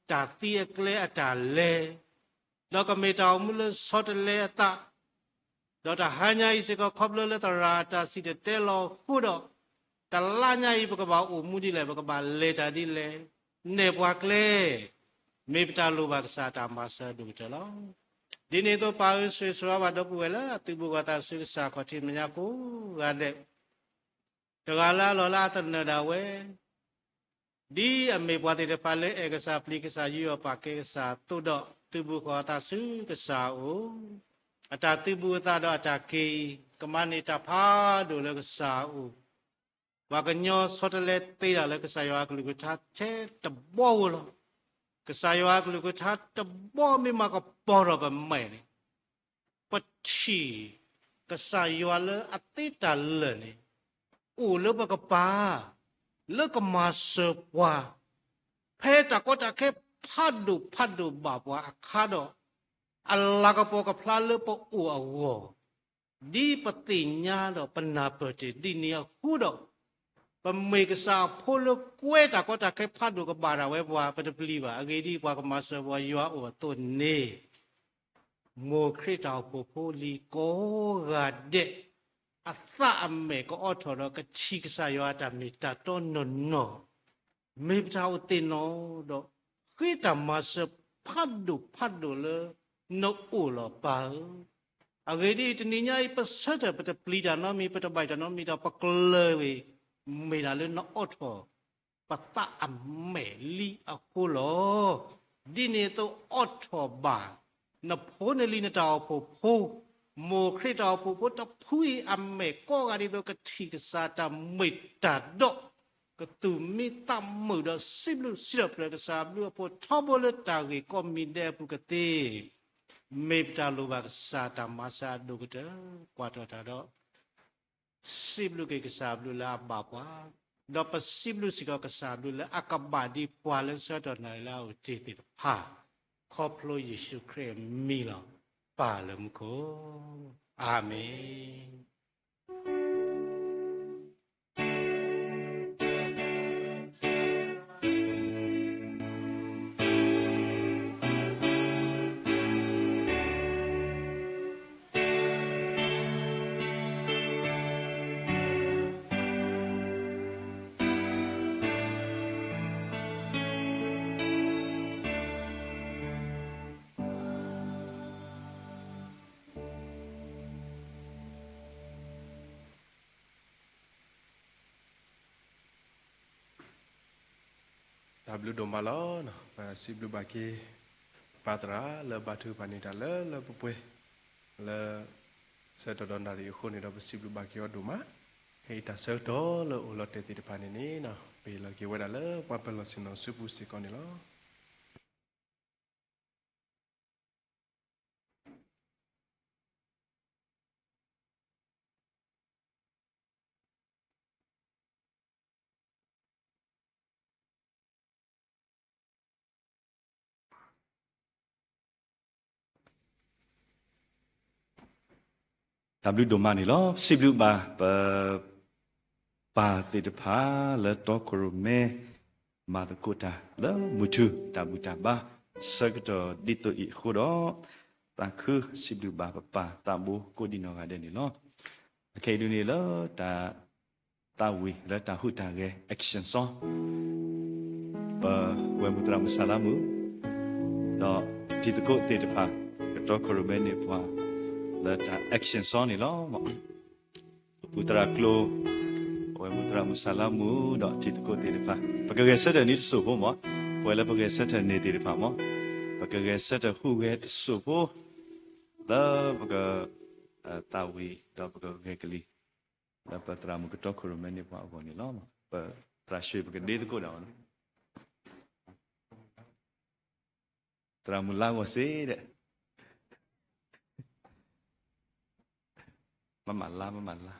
တၢ်သံအကျဲအတၢ်လဲၤ, ဒီးကမ့ၢ်တၢ်အိၣ်မူလၢဆီတလဲအသး, ဒီးတဟါညါအံၤစ့ၢ်ကီး ခီဖျိလၢသရၣ်အတၢ်စံၣ်တဲၤတဲလီၤအဃိဒီး, တလါညါအံၤ ပကဘၣ်အိၣ်မူဒ်လဲၣ်, ပကဘၣ်လဲၤတၢ်ဒ်လဲၣ်, နဲၣ်ပှၤကျဲ, မ့ၢ်ပတၢ်လိၣ်ဘၣ်ကစၢ်အတၢ်မၤစၢၤအဒိၣ်ကတၢၢ်လီၤ. ဒ်န့ၣ်အသိး ပၢ်ဧၢ, ဆိၣ်ဂ့ၤဆိၣ်ဝါဘၣ်ဒီပုၢ်ဝဲၢ်လၢအသုးဘူးဃီၤသးဆူကစၢ်ခီၣ်ထံးမဲာ်ညါကိးဂၤဒဲး, တဂၤလၢအလီၢ်လၢအသနၢၣ်ဒၣ်ဝဲ ဒ်အမ့ၢ်ပှၤသ့ၣ်တဖၣ်လၢအဲၣ်ကစၢ် ပျံၤကစၢ် ယူးယီၣ်ပာ်ကဲကစၢ်အသိးဒီး သုးဘူးဃီၤအသးဆူကစၢ်အအိၣ်, အတၢ်သုးဘူးအသးဒီးအတၢ်က့ၤအံၤ ကမၤန့ၢ်တၢ်ဖးဒိၣ်လၢကစၢ်အအိၣ်, ပှၤကညီဆီတလဲသ့ဒၣ်လၢကစၢ်ယွၤအကလုၢ်ကထါထဲတဘီဧိၤလီၤ. ကစၢ်ယွၤအကလုၢ်ကထါတဘီမ့ၢ်မၤကပီၤထီၣ်ပမဲာ်န့ၣ်, ပထံၣ်ကစၢ်ယွၤလၢအသ့တၢ်လၢာ်န့ၣ် အိၣ်လၢပကပၤ, လၢကမၤစၢၤပှၤ, ဖဲတၢ်ကီတၢ်ခဲဖးဒိၣ်ဖးဒိၣ်ဘၣ်ပှၤအခါဒီး, အလၤကပီၤကဖျါလၢပအိၣ်အဂီၢ်, ဒ်ပသ့ၣ်ညါဒီးပနၢ်ပၢၢ်တ့ၢ်ဒ်န့ၣ်အဃိဒီး, ပမ့ၢ်ကစၢ်အဖိလၢကွဲတၢ်ကီတၢ်ခဲဖးဒိၣ်ကဘၣ်ဒၣ်ဝဲပှၤ ပတပျံၤဘၣ်. အဂ့ၢ်ဒ်အံၤ, ပှၤကမၤစၢၤပှၤယွၤအိၣ်အသိးန့ၣ် မိၢ်ခရံာ်တၢ်အိၣ်ဖှိၣ်ဖိလံၤကိးဂၤဒဲး, အသးအမဲာ်ကအိးထီၣ်ဒီးကထံၣ်ကစၢ်ယွၤအတၢ်မ့ၢ်တၢ်တီနီၢ်နီၢ်, မ့ၢ်ပတၢ်အိၣ်သ့ၣ်နီၣ်ဒီး ဃ့တၢ်မၤစၢၤဖးဒိၣ်ဖးဒိၣ်လၢနအိၣ်လီၤပၢ်ဧၢ. အဂ့ၢ်ဒ်အံၤ, တနံၤညါအံၤ ပဆၢထၢၣ်ပတပျံၤတၢ်နီတမံၤ, ပတဘၣ်တၢ်နီတမံၤဒီး ပကျၢၤဝဲ မ့ၢ်ဒၣ်လၢနအိးထီၣ် ပသးအမဲာ်လံအဃိလီၤ. ဒ်န့ၣ်အသိး အိးထီၣ်ဘၣ် နဖိနလံၤနတၢ်အိၣ်ဖှိၣ်ဖိ, မိၢ်ခရံာ်တၢ်အိၣ်ဖှိၣ်ဖိတဖုအံၤအမဲာ်ကိးဂၤဒဲး ဒ်သိးကထံၣ်ကစၢ်တၢ်မ့ၢ်တၢ်တီ, ကသူၣ်မံသးမုာ်ဒီးစံးဘျုးစံးထီၣ်ပတြၢၤကစၢ်အဘျုးအဖှိၣ်ထီဘိလၢတၢ်ဂ့ၢ်ကိးမံၤဒဲးအပူၤကသ့ မ့ၢ်ပတၢ်လိၣ်ဘၣ်ကစၢ်တၢ်မၤစၢၤအဒိၣ်ကတၢၢ်, ကွၢ်ထီၣ်တၢ်ဒီး စံးဘျုးက့ၤကစၢ်အဘျုးလၢအဘၣ်ပှၤ, ဒီးပစံးဘျုးစ့ၢ်ကီးကစၢ်အဘျုးလၢအကဘၣ်ဒံးပှၤလၢဆၢကတီၢ်နၣ်ရံၣ်လၢအအိၣ်တ့ၢ်သ့ၣ်တဖၣ်, ခီဖျိယ့ၣ်ၡူးခရံာ်အမံၤလီၤ. ပၢ်လၢမူခိၣ်, အၤမ့ၣ်. တၢ်ဘျုးဒိၣ်မးလီၤ. ပစံးဘျုးဘၣ်က့ၤ ပၢ်သရၣ်လၢဘါထုကဖၣ်န့ၢ်တၢ်လၢလၢပှဲၤပှဲၤ လၢဆၢကတီၢ်ဒီးနၣ်ရံၣ်အဃိန့ၣ်ဒီး ပစံးဘျုးဘၣ်က့ၤအီၤဒိၣ်မး. ဖဲအံၤတၢ်ဆၢကတီၢ်လၢအိၣ်လီၤတဲာ်သ့ၣ်တဖၣ်န့ၣ်န့ၣ် ပဟ့ၣ်လီၤက့ၤဝဲဒၣ်လၢပှၤပၢၤလီၢ်ဆ့ၣ်နီၤစုပူၤစ့ၢ်ကီးန့ၣ်လီၤ. တၢ်ဘျုးဒိၣ်မးန့ၣ်လီၤ. စံးဘျုးဘၣ်ပ ပၢ်သ့ၣ်တဖၣ်လၢတီခိၣ်ရိၣ်မဲ မၤသကိးတၢ်လၢမုၢ်ထူၣ်တၢ်ဘူၣ်တၢ်ဘါ ဆၢကတီၢ်ဒ်သိးအံၤအဃိဒီး သးခုစံးဘျုးဘၣ်ပပၢ်သးဘိကိးဒံနီၢ်ဂၤဒဲးန့ၣ်လီၤ. အခဲအံၤဒုးန့ၣ်လၢတၢ် သးဝံၣ်လၢတၢ်ဟူးတၢ်ဂဲၤ action song ပဝဲၢ်မုၢ်သရၣ်မုၣ်စၢ်လါမုၣ် ဒီးတံၤသကိးသ့ၣ်တဖၣ် ကတီခိၣ်ရိၣ်မဲန့ၢ်ပှၤ လၢတၢ် action song န့ၣ်လီၤ. ပပူၤသရၣ်ကျိၤ ပဝဲၢ်မုၢ်သရၣ်မုၣ်စၢ်လါမုၣ် ဒီးတံၤသကိးသ့ၣ်တဖၣ် ပကဂဲၤဆၢထၢၣ်န့ၣ်တစိၢ်ဖိမး, ပဝဲလၢပဂဲၤဆၢထၢၣ်န့ၣ်သ့ၣ်တဖၣ်မး, ပကဂဲၤဆၢထၢၣ်ဟူးဂဲၤတစိၢ်ဖိ လၢပက သးဝံၣ်ဒီးပကဂဲၤကလံၤ လၢပသရၣ်မုၣ်ကတီခိၣ်ရိၣ်မဲန့ၢ်ပှၤအဂီၢ်န့ၣ်လီၤ. ပသရၣ်ဆှၢပကဒ့သကိးဒၣ်အီၤန့ၣ် သရၣ်မုၣ်လါဂီၢ်စ့ဒီး မမၤလါ မမၤလါ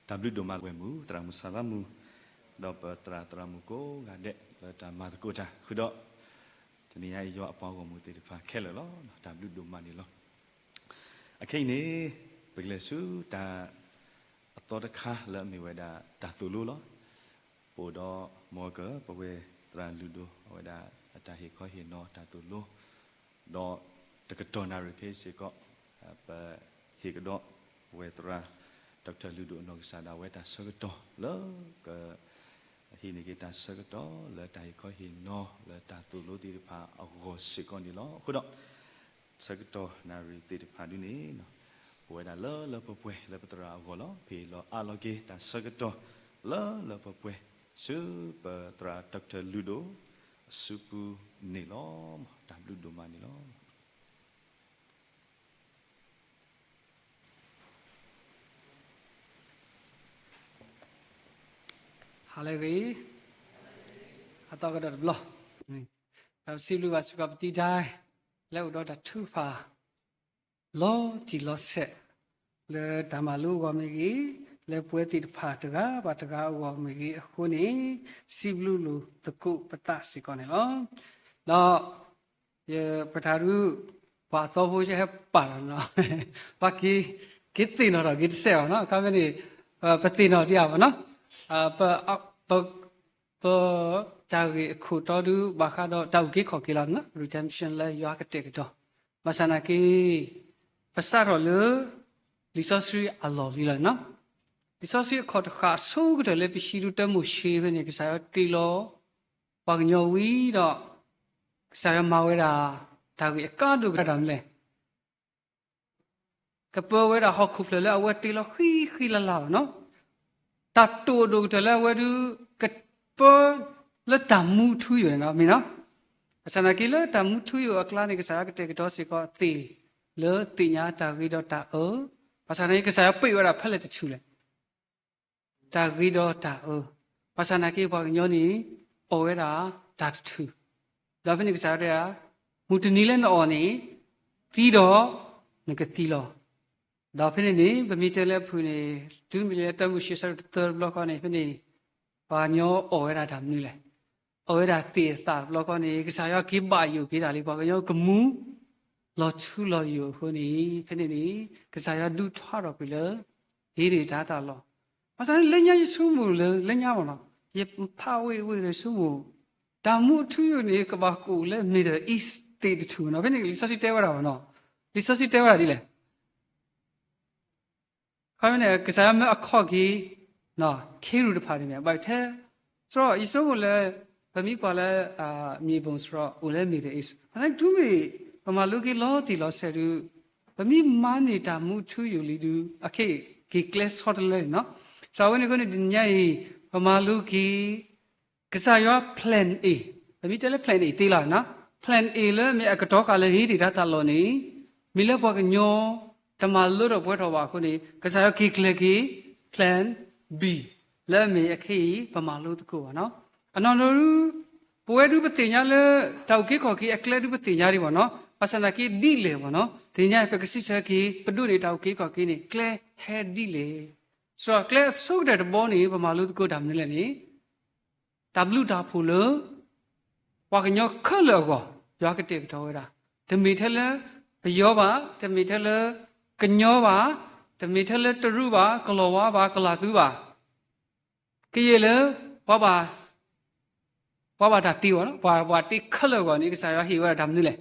တၢ်ဘျုးဒိၣ်မးလၢဝဲမူ သရၣ်မုၣ်စၢ်လါမူ ဒီးပသရၣ်သရၣ်မုၣ်ကိးဂၤဒဲး လၢတၢ်မၤသကိးတၢ်ဃုာ်ဒီး တနံၤညါအံၤယွၤအပှၤဂီၢ်မုၢ်သ့ၣ်တဖၣ်ခဲလၢာ်လီၤ. တၢ်ဘျုးဒိၣ်မးန့ၣ်လီၤ. အခဲအံၤန့ၣ် ပကလဲၤဆူတၢ်အသီတခါလၢအမ့ၢ်ဝဲဒၣ်တၢ်သိၣ်လိလီၤ. ပအိၣ်ဒီးမ်က ပဝဲသရၣ်လုၢ်ဒိၣ် အဝဲဒၣ်အတၢ်ဟ့ၣ်ခီဟ့ၣ်နီၤတၢ်သိၣ်လိ ဒီးတကတီၢ်နၣ်ရံၣ်ခဲအံၤစ့ၢ်ကီး ပဟ့ၣ်ကဒီးပဝဲသရၣ် Doctor လုၢ်ဒိၣ်အနီၢ်ကစၢ်ဒၣ်ဝဲတၢ်ဆၢကတီၢ်လၢက ဟံးန့ၢ်က့ၤတၢ်ဆၢကတီၢ်လၢတၢ်ဟ့ၣ်ခီဟ့ၣ်နီၤလၢတၢ်သိၣ်လိသ့ၣ်တဖၣ်အဂီၢ်စ့ၢ်ကီးန့ၣ်လီၤ. အဃိဒီး ဆၢကတီၢ်နၣ်ရံၣ်သ့ၣ်တဖၣ်ဒ်န့ၣ် ပဝဲဒၣ်လၢလၢပှဲၤပှဲၤလၢပသရၣ်အဂီၢ်လီၤ. ပဟ့ၣ်လီၤအးလီၤက့ၤတၢ်ဆၢကတီၢ်လၢလၢပှဲၤပှဲၤ ဆူပသရၣ် Doctor လုၢ်ဒိၣ် အစုပူၤန့ၣ်လီၤ. တၢ်ဘျုးဒိၣ်မးန့ၣ်လီၤ. ဟါလၢအဂ့ၤ, အသီကဒီးတဘျီ, ဒီးပစံးဘျုးဘၣ်စ့ၢ်ကီးပတံၤဒါ လၢအိၣ်ဒီးတၢ်ထုကဖၣ် လီၤတံၢ်လီၤဆဲး လၢတၢ်မၤလိအဂီၢ်မ့ၢ်ဂ့ၤ, လၢပဝဲသ့ၣ်တဖၣ်တဂၤဘၣ်တဂၤအဂီၢ်မ့ၢ်ဂ့ၤအဃိန့ၣ်, စံးဘျုးလိာ်သကိးပသးစ့ၢ်ကီးန့ၣ်လီၤ. ဒီး ယပတၢ်ဒုး ပှၤအသီဖိယဟဲပာ်လီၤနီၤ, ပှၤက့ၤ က့ၤသ့ၣ်နီၣ်ထီၣ်က့ၤတစဲးဘၣ်နီၤ, အခါဖဲန့ၣ် ပသ့ၣ်နီၣ်ဒံးဧါဘၣ်နီၤ, ပ ပ တၢ်ဂ့ၢ်အခိၣ်တီဒုး ဘၣ်ဃးဒီးတၢ်အုၣ်က့ၤခီၣ်က့ၤလီၤနီၤ, redemption လၢယွၤကတဲာ်ကတီၤ, ဘၣ်ဆၣ်နာ်က့ ပစးထီၣ်လၢ လံာ်စီဆှံအလီၢ်လံလီၤနီၤ. လံာ်စီဆှံအခီၣ်တဃာ်အဆိကတၢၢ်လၢပဟံးဒုတၢမိၤၡ့ဖဲန့ၣ် ကစၢ်ယွၤတ့လီၤ ပှၤကညီဝံၤဒီး ကစၢ်ယွၤမၤဝဲဒၣ် တၢ်ဂ့ၢ်အကါဒိၣ်ကတၢၢ်တၢ်မနုၤလဲၣ်. ကပၢဝဲဒၣ်ဟီၣ်ခိၣ်ဖျၢၣ်လၢအဝဲတ့လီၤဃံဃံလၤလၤလီၤနီၤ. တၢ်တိာ်ဒိၣ်ကတၢၢ်လၢအဝဲဒုး ကပၢလၢတၢ်မူထူယိာ်န့ၣ်လီၤ မ့ၢ်နီၤ. ဘၣ်ဆၣ်နာ်က့လၢတၢ်မူထူယိာ်အကျါန့ၣ် ကစၢ်ယွၤကတဲာ်ကတီၤစ့ၢ်ကီးသ့ၣ်လၢသ့ၣ်ညါတၢ်ဂ့ၤဒီးတၢ်အၢ, ဘၣ်ဆၣ်နာ်က့ ကစၢ်ယွၤပ့ၢ်ဝဲဒၣ်ဖဲလဲၣ်တဆူၣ်လဲၣ် တၢ်ဂ့ၤဒီးတၢ်အၢ, ဘၣ်ဆၣ်နာ်က့ပှၤကညီန့ၣ် အီၣ်ဝဲဒၣ်တၢ်တထူၣ်, ဒီးဖဲန့ၣ်ကစၢ်ယွၤတဲဒၣ်, မုၢ်တနံၤလၢနအီၣ်န့ၣ် သံဒီးနကသံလီၤ. ဒီးဖဲန့ၣ်န့ၣ် ပမ့ၢ်တဲလၢအဖုၣ်န့ၣ် တုၤမ့ၢ်လၢတၢမိၤၡ့ဆၢဒိၣ်တသၢတဘျီဃီန့ၣ် ဖဲန့ၣ် ပှၤကညီအီၣ်ဝဲဒၣ်တၢ်မနုၤလဲၣ်. အီၣ်ဝဲဒၣ်သ့ၣ်အသၣ်တဘျီဃီန့ၣ် ကစၢ်ယွၤက့ၤဘၣ်ယိၣ်က့ၤတၢ်လံ ပှၤကညီကမူ လီၤထူလီၤယိာ်အဃိန့ၣ် ဖဲန့ၣ်န့ၣ် ကစၢ်ယွၤဒုးထွါထီၣ်ကွံာ်လၢ ဟ့ၣ်ဒံးတၢ်သးလီၤ. ဘၣ်ဆၣ်လၢညါယဆိကမိၣ်လၢ လၢညါမ့ၢ်နီၤ ယဖးဝံၤဝံၤဒီးဆိကမိၣ် တၢ်မူအထူအယိာ်န့ၣ် ကဘၣ်ကအိၣ်လၢ Middle East သ့ၣ်တထူၣ်နီၤ. ဖဲန့ၣ်လံာ်စီဆှံတဲဝဲဒၣ်မ့ၢ်နီၤ, လံာ်စီဆှံတဲဝဲဒၣ်ဒ်လဲၣ်. ခီဖျိန့ၣ် ကစၢ်ယွၤမၢအခီၣ်က့ၤ ခ့ရူၢ်တဖၣ်န့ၣ်မ့ၢ် ဘၣ်ထဲ သရီယဆိကမိၣ်လၢ ပမ့ၢ်ကွၢ်လၢ မ့ၢ်ဘိၣ်သရီအိၣ်လၢ Middle East အန့ၣ်တုၤမ့ၢ် ပမၤလိက့ၤလီၤတံၢ်လီၤဆဲးဒုး ပမ့ၢ်မၤန့ၢ်တၢ်မူထူယိာ်လံဒုး အခဲအံၤက့ၤကျဲဆီတလဲန့ၣ်နီၤ. စးဝဲန့ၣ်အဃိန့ၣ် တနံၤညါအံၤ ပမၤလိက့ၤ ကစၢ်ယွၤ plan A, ပမ့ၢ်တဲလၢ plan A သ့လီၤနီၤ, plan A လၢမ့ၢ်အကတီၤဃာ်လၢဟ့ၣ်ဒံးတၢ်သးလီၤန့ၣ် မ့ၢ်လၢပှၤကညီ တမၤလၢထီၣ်ပှဲၤထီၣ်ဘၣ်အဃိန့ၣ် ကစၢ်ယွၤက့ၤကျဲၤက့ၤ plan B လၢအမ့ၢ်အခဲအံၤ ပမၤလိသကိးဘၣ်နီၤ. အနီၢ်နီၢ်ဒုး ပဝဲဒုးပသ့ၣ်ညါလၢ တၢ်အုၣ်က့ၤခီၣ်က့ၤအကျဲဒုးပသ့ၣ်ညါဒံးဘၣ်နီၤ, ဘၣ်ဆၣ်နာ်က့ဒ်လဲၣ်ဘၣ်နီၤ, တနံၤညါပကစံးဆၢက့ၤ ပဒိးန့ၢ်တၢ်အုၣ်က့ၤခီၣ်က့ၤန့ၣ် ကျဲဟဲဒ်လဲၣ်. စးကျဲအဆိကတၢၢ်တဘီန့ၣ် ပမၤလိသကိးတၢ်မနုၤလဲၣ်န့ၣ် တၢ်ဘျုးတၢ်ဖှိၣ်လၢ ပှၤကညီခဲလၢာ်အဂီၢ် ယွၤကတဲာ်ကတီၤဝဲဒၣ်, တမ့ၢ်ထဲလၢပယီၤဘၣ်, တမ့ၢ်ထဲလၢကညီဘၣ်, တမ့ၢ်ထဲလၢတရူးဘၣ်, ကလီၤဝါဘၣ်, ကလီၤသူဘၣ်, ကယဲၢ်လၢ ပှၤဘၣ် ပှၤဘၣ်တၢ်တ့အီၤ, ပှၤ ပှၤတ့ခဲလၢာ်အဂီၢ်န့ၣ် ကစၢ်ယွၤဟ့ၣ်ဝဲဒၣ်တၢ်မနုၤလဲၣ်.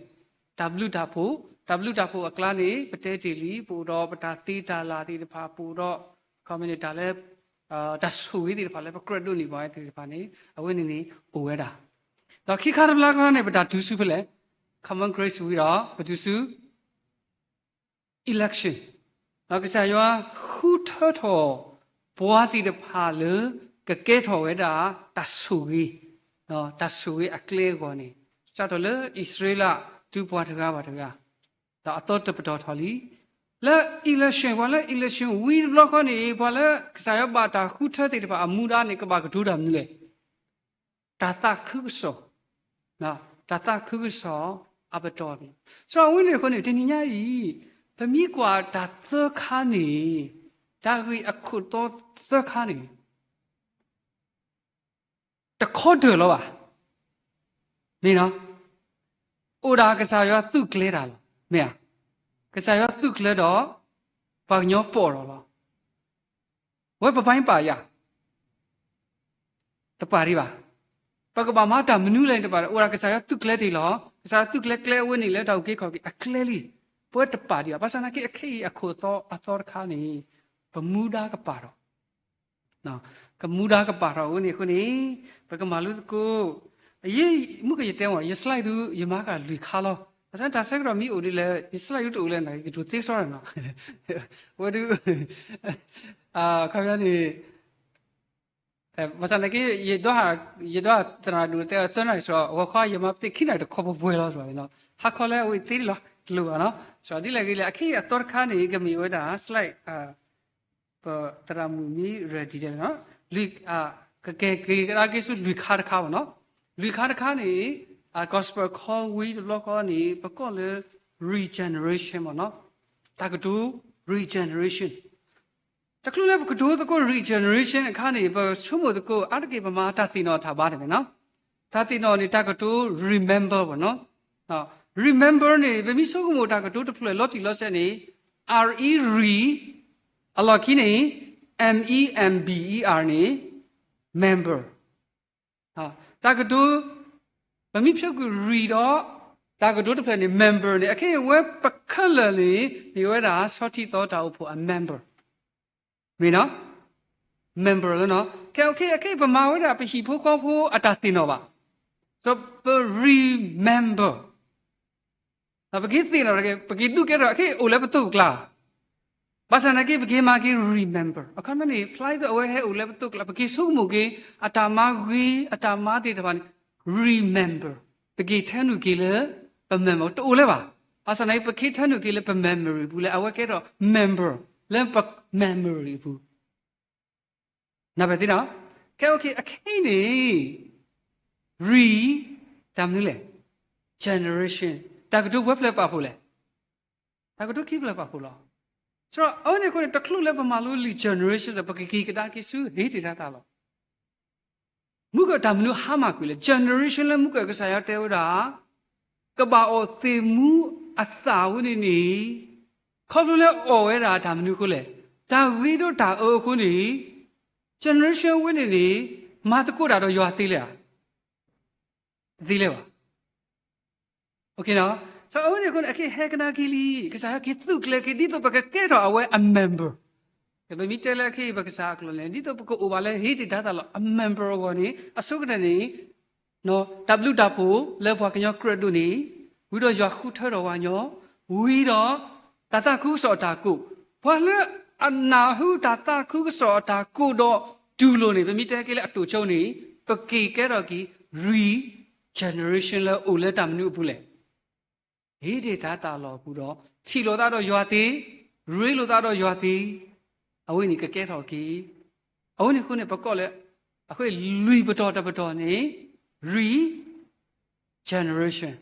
တၢ်ဘျုးတၢ်ဖှိၣ်, တၢ်ဘျုးတၢ်ဖှိၣ်အကျါန့ၣ် ပတဲတ့ၢ်လံ, ပအိၣ်ဒီးပတၢ်သ့တၢ်လၢ်သ့ၣ်တဖၣ်, ပအိၣ်ဒီး ခီမ့ၢ်န့ၣ် တၢ်လၢ တၢ်ဆိၣ်ဂ့ၤသ့ၣ်တဖၣ်လၢပကြၢးဒိးန့ၢ်ဘၣ်ဝဲသ့ၣ်တဖၣ်န့ၣ် အဝဲန့ၣ်န့ၣ် အိၣ်ဝဲဒၣ်. ဒီးခံခါတဘျီခီန့ၣ် ပတၢ်တုၤဆူဖဲလဲၣ်, common grace ဝံၤဒီး ပတုၤဆူ election, ဒီးကစၢ်ယွၤဃုထၢထီၣ် ပှၤသ့ၣ်တဖၣ်လၢ ကကဲထီၣ်ဝဲဒၣ် တၢ်ဆိၣ်ဂ့ၤ, တၢ်ဆိၣ်ဂ့ၤအကျဲအဂီၢ်န့ၣ် စးထီၣ်လၢအံၣ်စရ့လး တုၤပှၤတဂၤဘၣ်တဂၤ, ဒီးအသီတပတီၢ်ထီၣ်လံ. လၢ election ပှၤလၢ election ဝံၤတဘျီဃီန့ၣ် ပှၤလၢကစၢ်ယွၤဘၣ်တၢ်ဃုထၢသ့ၣ်တဖၣ်အမူဒါန့ၣ် ကဘၣ်ကတိၤတၢ်မနုၤလဲၣ်. တၢ်သးခုကစီၣ်, တၢ်သးခုကစီၣ်အပတီၢ်န့ၣ်, စးဝဲန့ၣ်အဃိန့ၣ် တနံၤညါအံၤ ပမ့ၢ်ကွၢ်တၢ်သၢခါန့ၣ် တၢ်ဂ့ၢ်အခိၣ်တီသၢခါန့ၣ် တခီတၢၢ်လီၤဘၣ်, မ့ၢ်နီၤ, အိၣ်ဒၣ်ကစၢ်ယွၤသုးကျဲၤတၢ်လီၤ, မ့ၢ်ဧါ, ကစၢ်ယွၤသုးကျဲၤဒီး ပှၤကညီပိာ်ထီၣ်လီၤ. ဝဲပဘၣ်ပာ်ယၤ တပာ်ဒံးဘၣ်. ပကဘၣ်မၤတၢ်မနုၤလဲၣ်န့ၣ်တပာ်, အိၣ်ဒၣ်ကစၢ်ယွၤသုးကျဲၤတ့ၢ်လီၤ, ကစၢ်ယွၤသုးကျဲၤကျဲအဝဲန့ၣ်လၢတၢ်အုၣ်က့ၤခီၣ်က့ၤအကျဲလံ. ပဝဲတပာ်ဒံးဘၣ်. ဘၣ်ဆၣ်သနာ်က့ အခဲအံၤအခိၣ်အသီအသီတခါန့ၣ် ပမူဒါကပာ်ထီၣ်, ကမူဒါကပာ်ထီၣ်အဝဲန့ၣ်အဃိန့ၣ် ပကမၤလိသကိး. ယမုၢ်ကယတဲမ့ၢ် ယ slide ဒုး ယမၤဃာ်လွံၢ်ခါလီၤ. ဘၣ်ဆၣ်တၢ်ဆၢကတီၢ်မ့ၢ်အိၣ်ဒ်လဲၣ် ယ slide ဒုးတအိၣ်လဲၣ်န့ၣ် ယကတိၤသ့စီန့ၣ်နီၤ. ဝဲဒုး အခီပညီန့ၣ် ဘၣ်ဆၣ်နာ်က့ ယဒွး ယဒွးသရၣ်ဒိၣ်တဲသၢနၣ်ရံၣ်စ့ၢ် ဂီၤခီယမၤပသ့ၣ်ခံနၣ်ရံၣ်တခီပှဲၤပှဲၤလီၤစ့ၢ်, ဟါခီလၢအဝဲသ့လီၤ တလိၣ်ဘၣ်နီၤ. စ့ၢ်ဒ်လဲၣ်ဂ့ၤလဲၣ် အခဲအံၤအသီတခါန့ၣ် ကမ့ၢ်ဝဲဒၣ် slide ပသရၣ်မုၣ်မ့ၢ် ready ဒ်လဲၣ်နီၤ, ကကဲက့ၤကဒါက့ၤဆူလွံၢ်ခါတခါဘၣ်နီၤ. လွံၢ်ခါတခါန့ၣ် gospel ခီဝံၤတဘျီဃီန့ၣ် ပကိးလၢ regeneration ဘၣ်နီၤ, တၢ်ကတိၤ regeneration တချုးလၢပကတိၤသကိး regeneration အခါန့ၣ် ပဆိကမိၣ်သကိး အါတက့ၢ်ပမၤတၢ်သ့ၣ်နီၣ်ထီၣ်ဘါတမ့ၢ်နီၤ. တၢ်သ့ၣ်နီၣ်န့ၣ် တၢ်ကတိၤ remember ဘၣ်နီၤ. remember န့ၣ် ပမ့ၢ်ဆိကမိၣ်တၢ်ကတိၤတဖျၢၣ်လီၤတံၢ်လီၤဆဲးန့ၣ် re re အလီၢ်ခံန့ၣ် M E M B E R န့ၣ် member တၢ်ကတိၤ ပမ့ၢ်ဖျိကွံာ် re ဒီး တၢ်ကတိၤတဖျၢၣ်န့ၣ် member န့ၣ် အခဲအံၤဝဲပခဲလၢာ်န့ၣ် မ့ၢ်ဝဲဒၣ်ဆီထံသီတၢ်အိၣ်ဖှိၣ်အ member မ့ၢ်နီၤ member လၢနီၤ. ခဲ okay အခဲအံၤပမၤဝဲဒၣ်ပဟံၣ်ဖိဃီဖိအတၢ်သ့ၣ်နီၣ်ဘၣ်. ဒီးပ remember ပက့ၤသ့ၣ်နီၣ် ပက့ၤဒုးကဲထီၣ် အခဲအံၤအိၣ်လၢပသိးပကျါ ဘၣ်ဆၣ်သနာ်က့ ပက့ၤမၤက့ၤ remember အခီပညီန့ၣ် ဖျါအသိးအဝဲဟဲအိၣ်လၢပသိးကျါ ပက့ၤဆိကမိၣ်က့ၤ အတၢ်မၤဂ့ၤ အတၢ်မၤသ့ၣ်တဖၣ်န့ၣ် remember ပက့ၤထၢနုာ်က့ၤလၢပ memory တအိၣ်လၢၤဘၣ်. ဘၣ်ဆၣ်သနာ်က့ ပက့ၤထၢနုာ်က့ၤလၢပ memory အပူၤလၢအဝဲကဲထီၣ် member လၢပ memory အပူၤ နၢ်ပၢၢ်သ့နီၤ. ခဲ okay အခဲအံၤန့ၣ် re တၢ်မနုၤလဲၣ် generation တၢ်ကတိၤပှဲၤဖျၢၣ်ပာ်ဖှိၣ်လဲၣ်. တၢ်ကတိၤခံဖျၢၣ်ပာ်ဖှိၣ်လီၤ. ဆိုတော့ အဝဲန့ၣ်အဃိန့ၣ် တချုးလၢပမၤလိလံာ် generation ဒီး ပကက့ၤကဒါက့ၤဆူ ဟ့ၣ်တ့ၢ်တၢ်သးလီၤ. မုၢ်ကၢၢ်တၢ်မနုၤဟါမၢ်ကွံာ်လဲၣ်. generation လၢမုၢ်ကၢၢ်ကစၢ်ယွၤတဲဝဲဒၣ် ကဘၣ်အီၣ်သ့ၣ်မူအသၣ်ဝဲန့ၣ်န့ၣ် ခီဖျိလၢအီၣ်ဝဲဒၣ်တၢ်မနုၤအဃိလဲၣ်. တၢ်ဂ့ၤဒီးတၢ်အၢအဃိန့ၣ် generation ဝဲန့ၣ်န့ၣ် မၤသကိးတၢ်ဒီးယွၤသ့လဲၣ်ဧါ. တသ့လဲၣ်ဘၣ်. အဝဲန့ၣ်အဃိန့ၣ် အခဲအံၤဟဲကဒါက့ၤလံ ကစၢ်ယွၤက့ၤသုးကျဲၤက့ၤ ဒ်သိးပကကဲထီၣ်အဝဲအ member ပမ့ၢ်တဲလၢအခဲအံၤ ပကစၢ်အကျိာ်လဲၣ် ဒ်သိးပကအိၣ်ဘၣ်လၢဟ့ၣ်တ့ၢ်တၢ်သးလီၤ အ member အဂီၢ်န့ၣ် အဆိကတၢၢ်န့ၣ် တၢ်ဘျုးတၢ်ဖှိၣ်လၢပှၤကညီကြၢးဒိၣ်န့ၣ် ဝံၤဒီးယွၤဃုထၢထီၣ်ပှၤကညီ ဝံၤဒီး တၢ်သးခုကစီၣ်အတၢ်ကိး ပှၤလၢအနၢ်ဟူတၢ်သးခုကစီၣ်အတၢ်ကိးဒီးတူၢ်လိာ်န့ၣ် ပမ့ၢ်တဲက့ၤလၢအတိာ်ဆိန့ၣ် ပက့ၤကဲထီၣ်က့ၤ re-generation လၢအိၣ်လၢတၢ်မနုၤအပူၤလဲၣ်. ဟ့ၣ်တ့ၢ်တၢ်သးလီၤအပူၤဒီး ထံၣ်လိာ်သးဒီးယွၤသ့, ရ့လိာ်သးဒီးယွၤသ့, အဝဲန့ၣ်ကကဲထီၣ်က့ၤ. အဝဲန့ၣ်အဃိန့ၣ် ပကိးလၢ အဃိလွံၢ်ပတီၢ်တပတီၢ်န့ၣ် re-generation,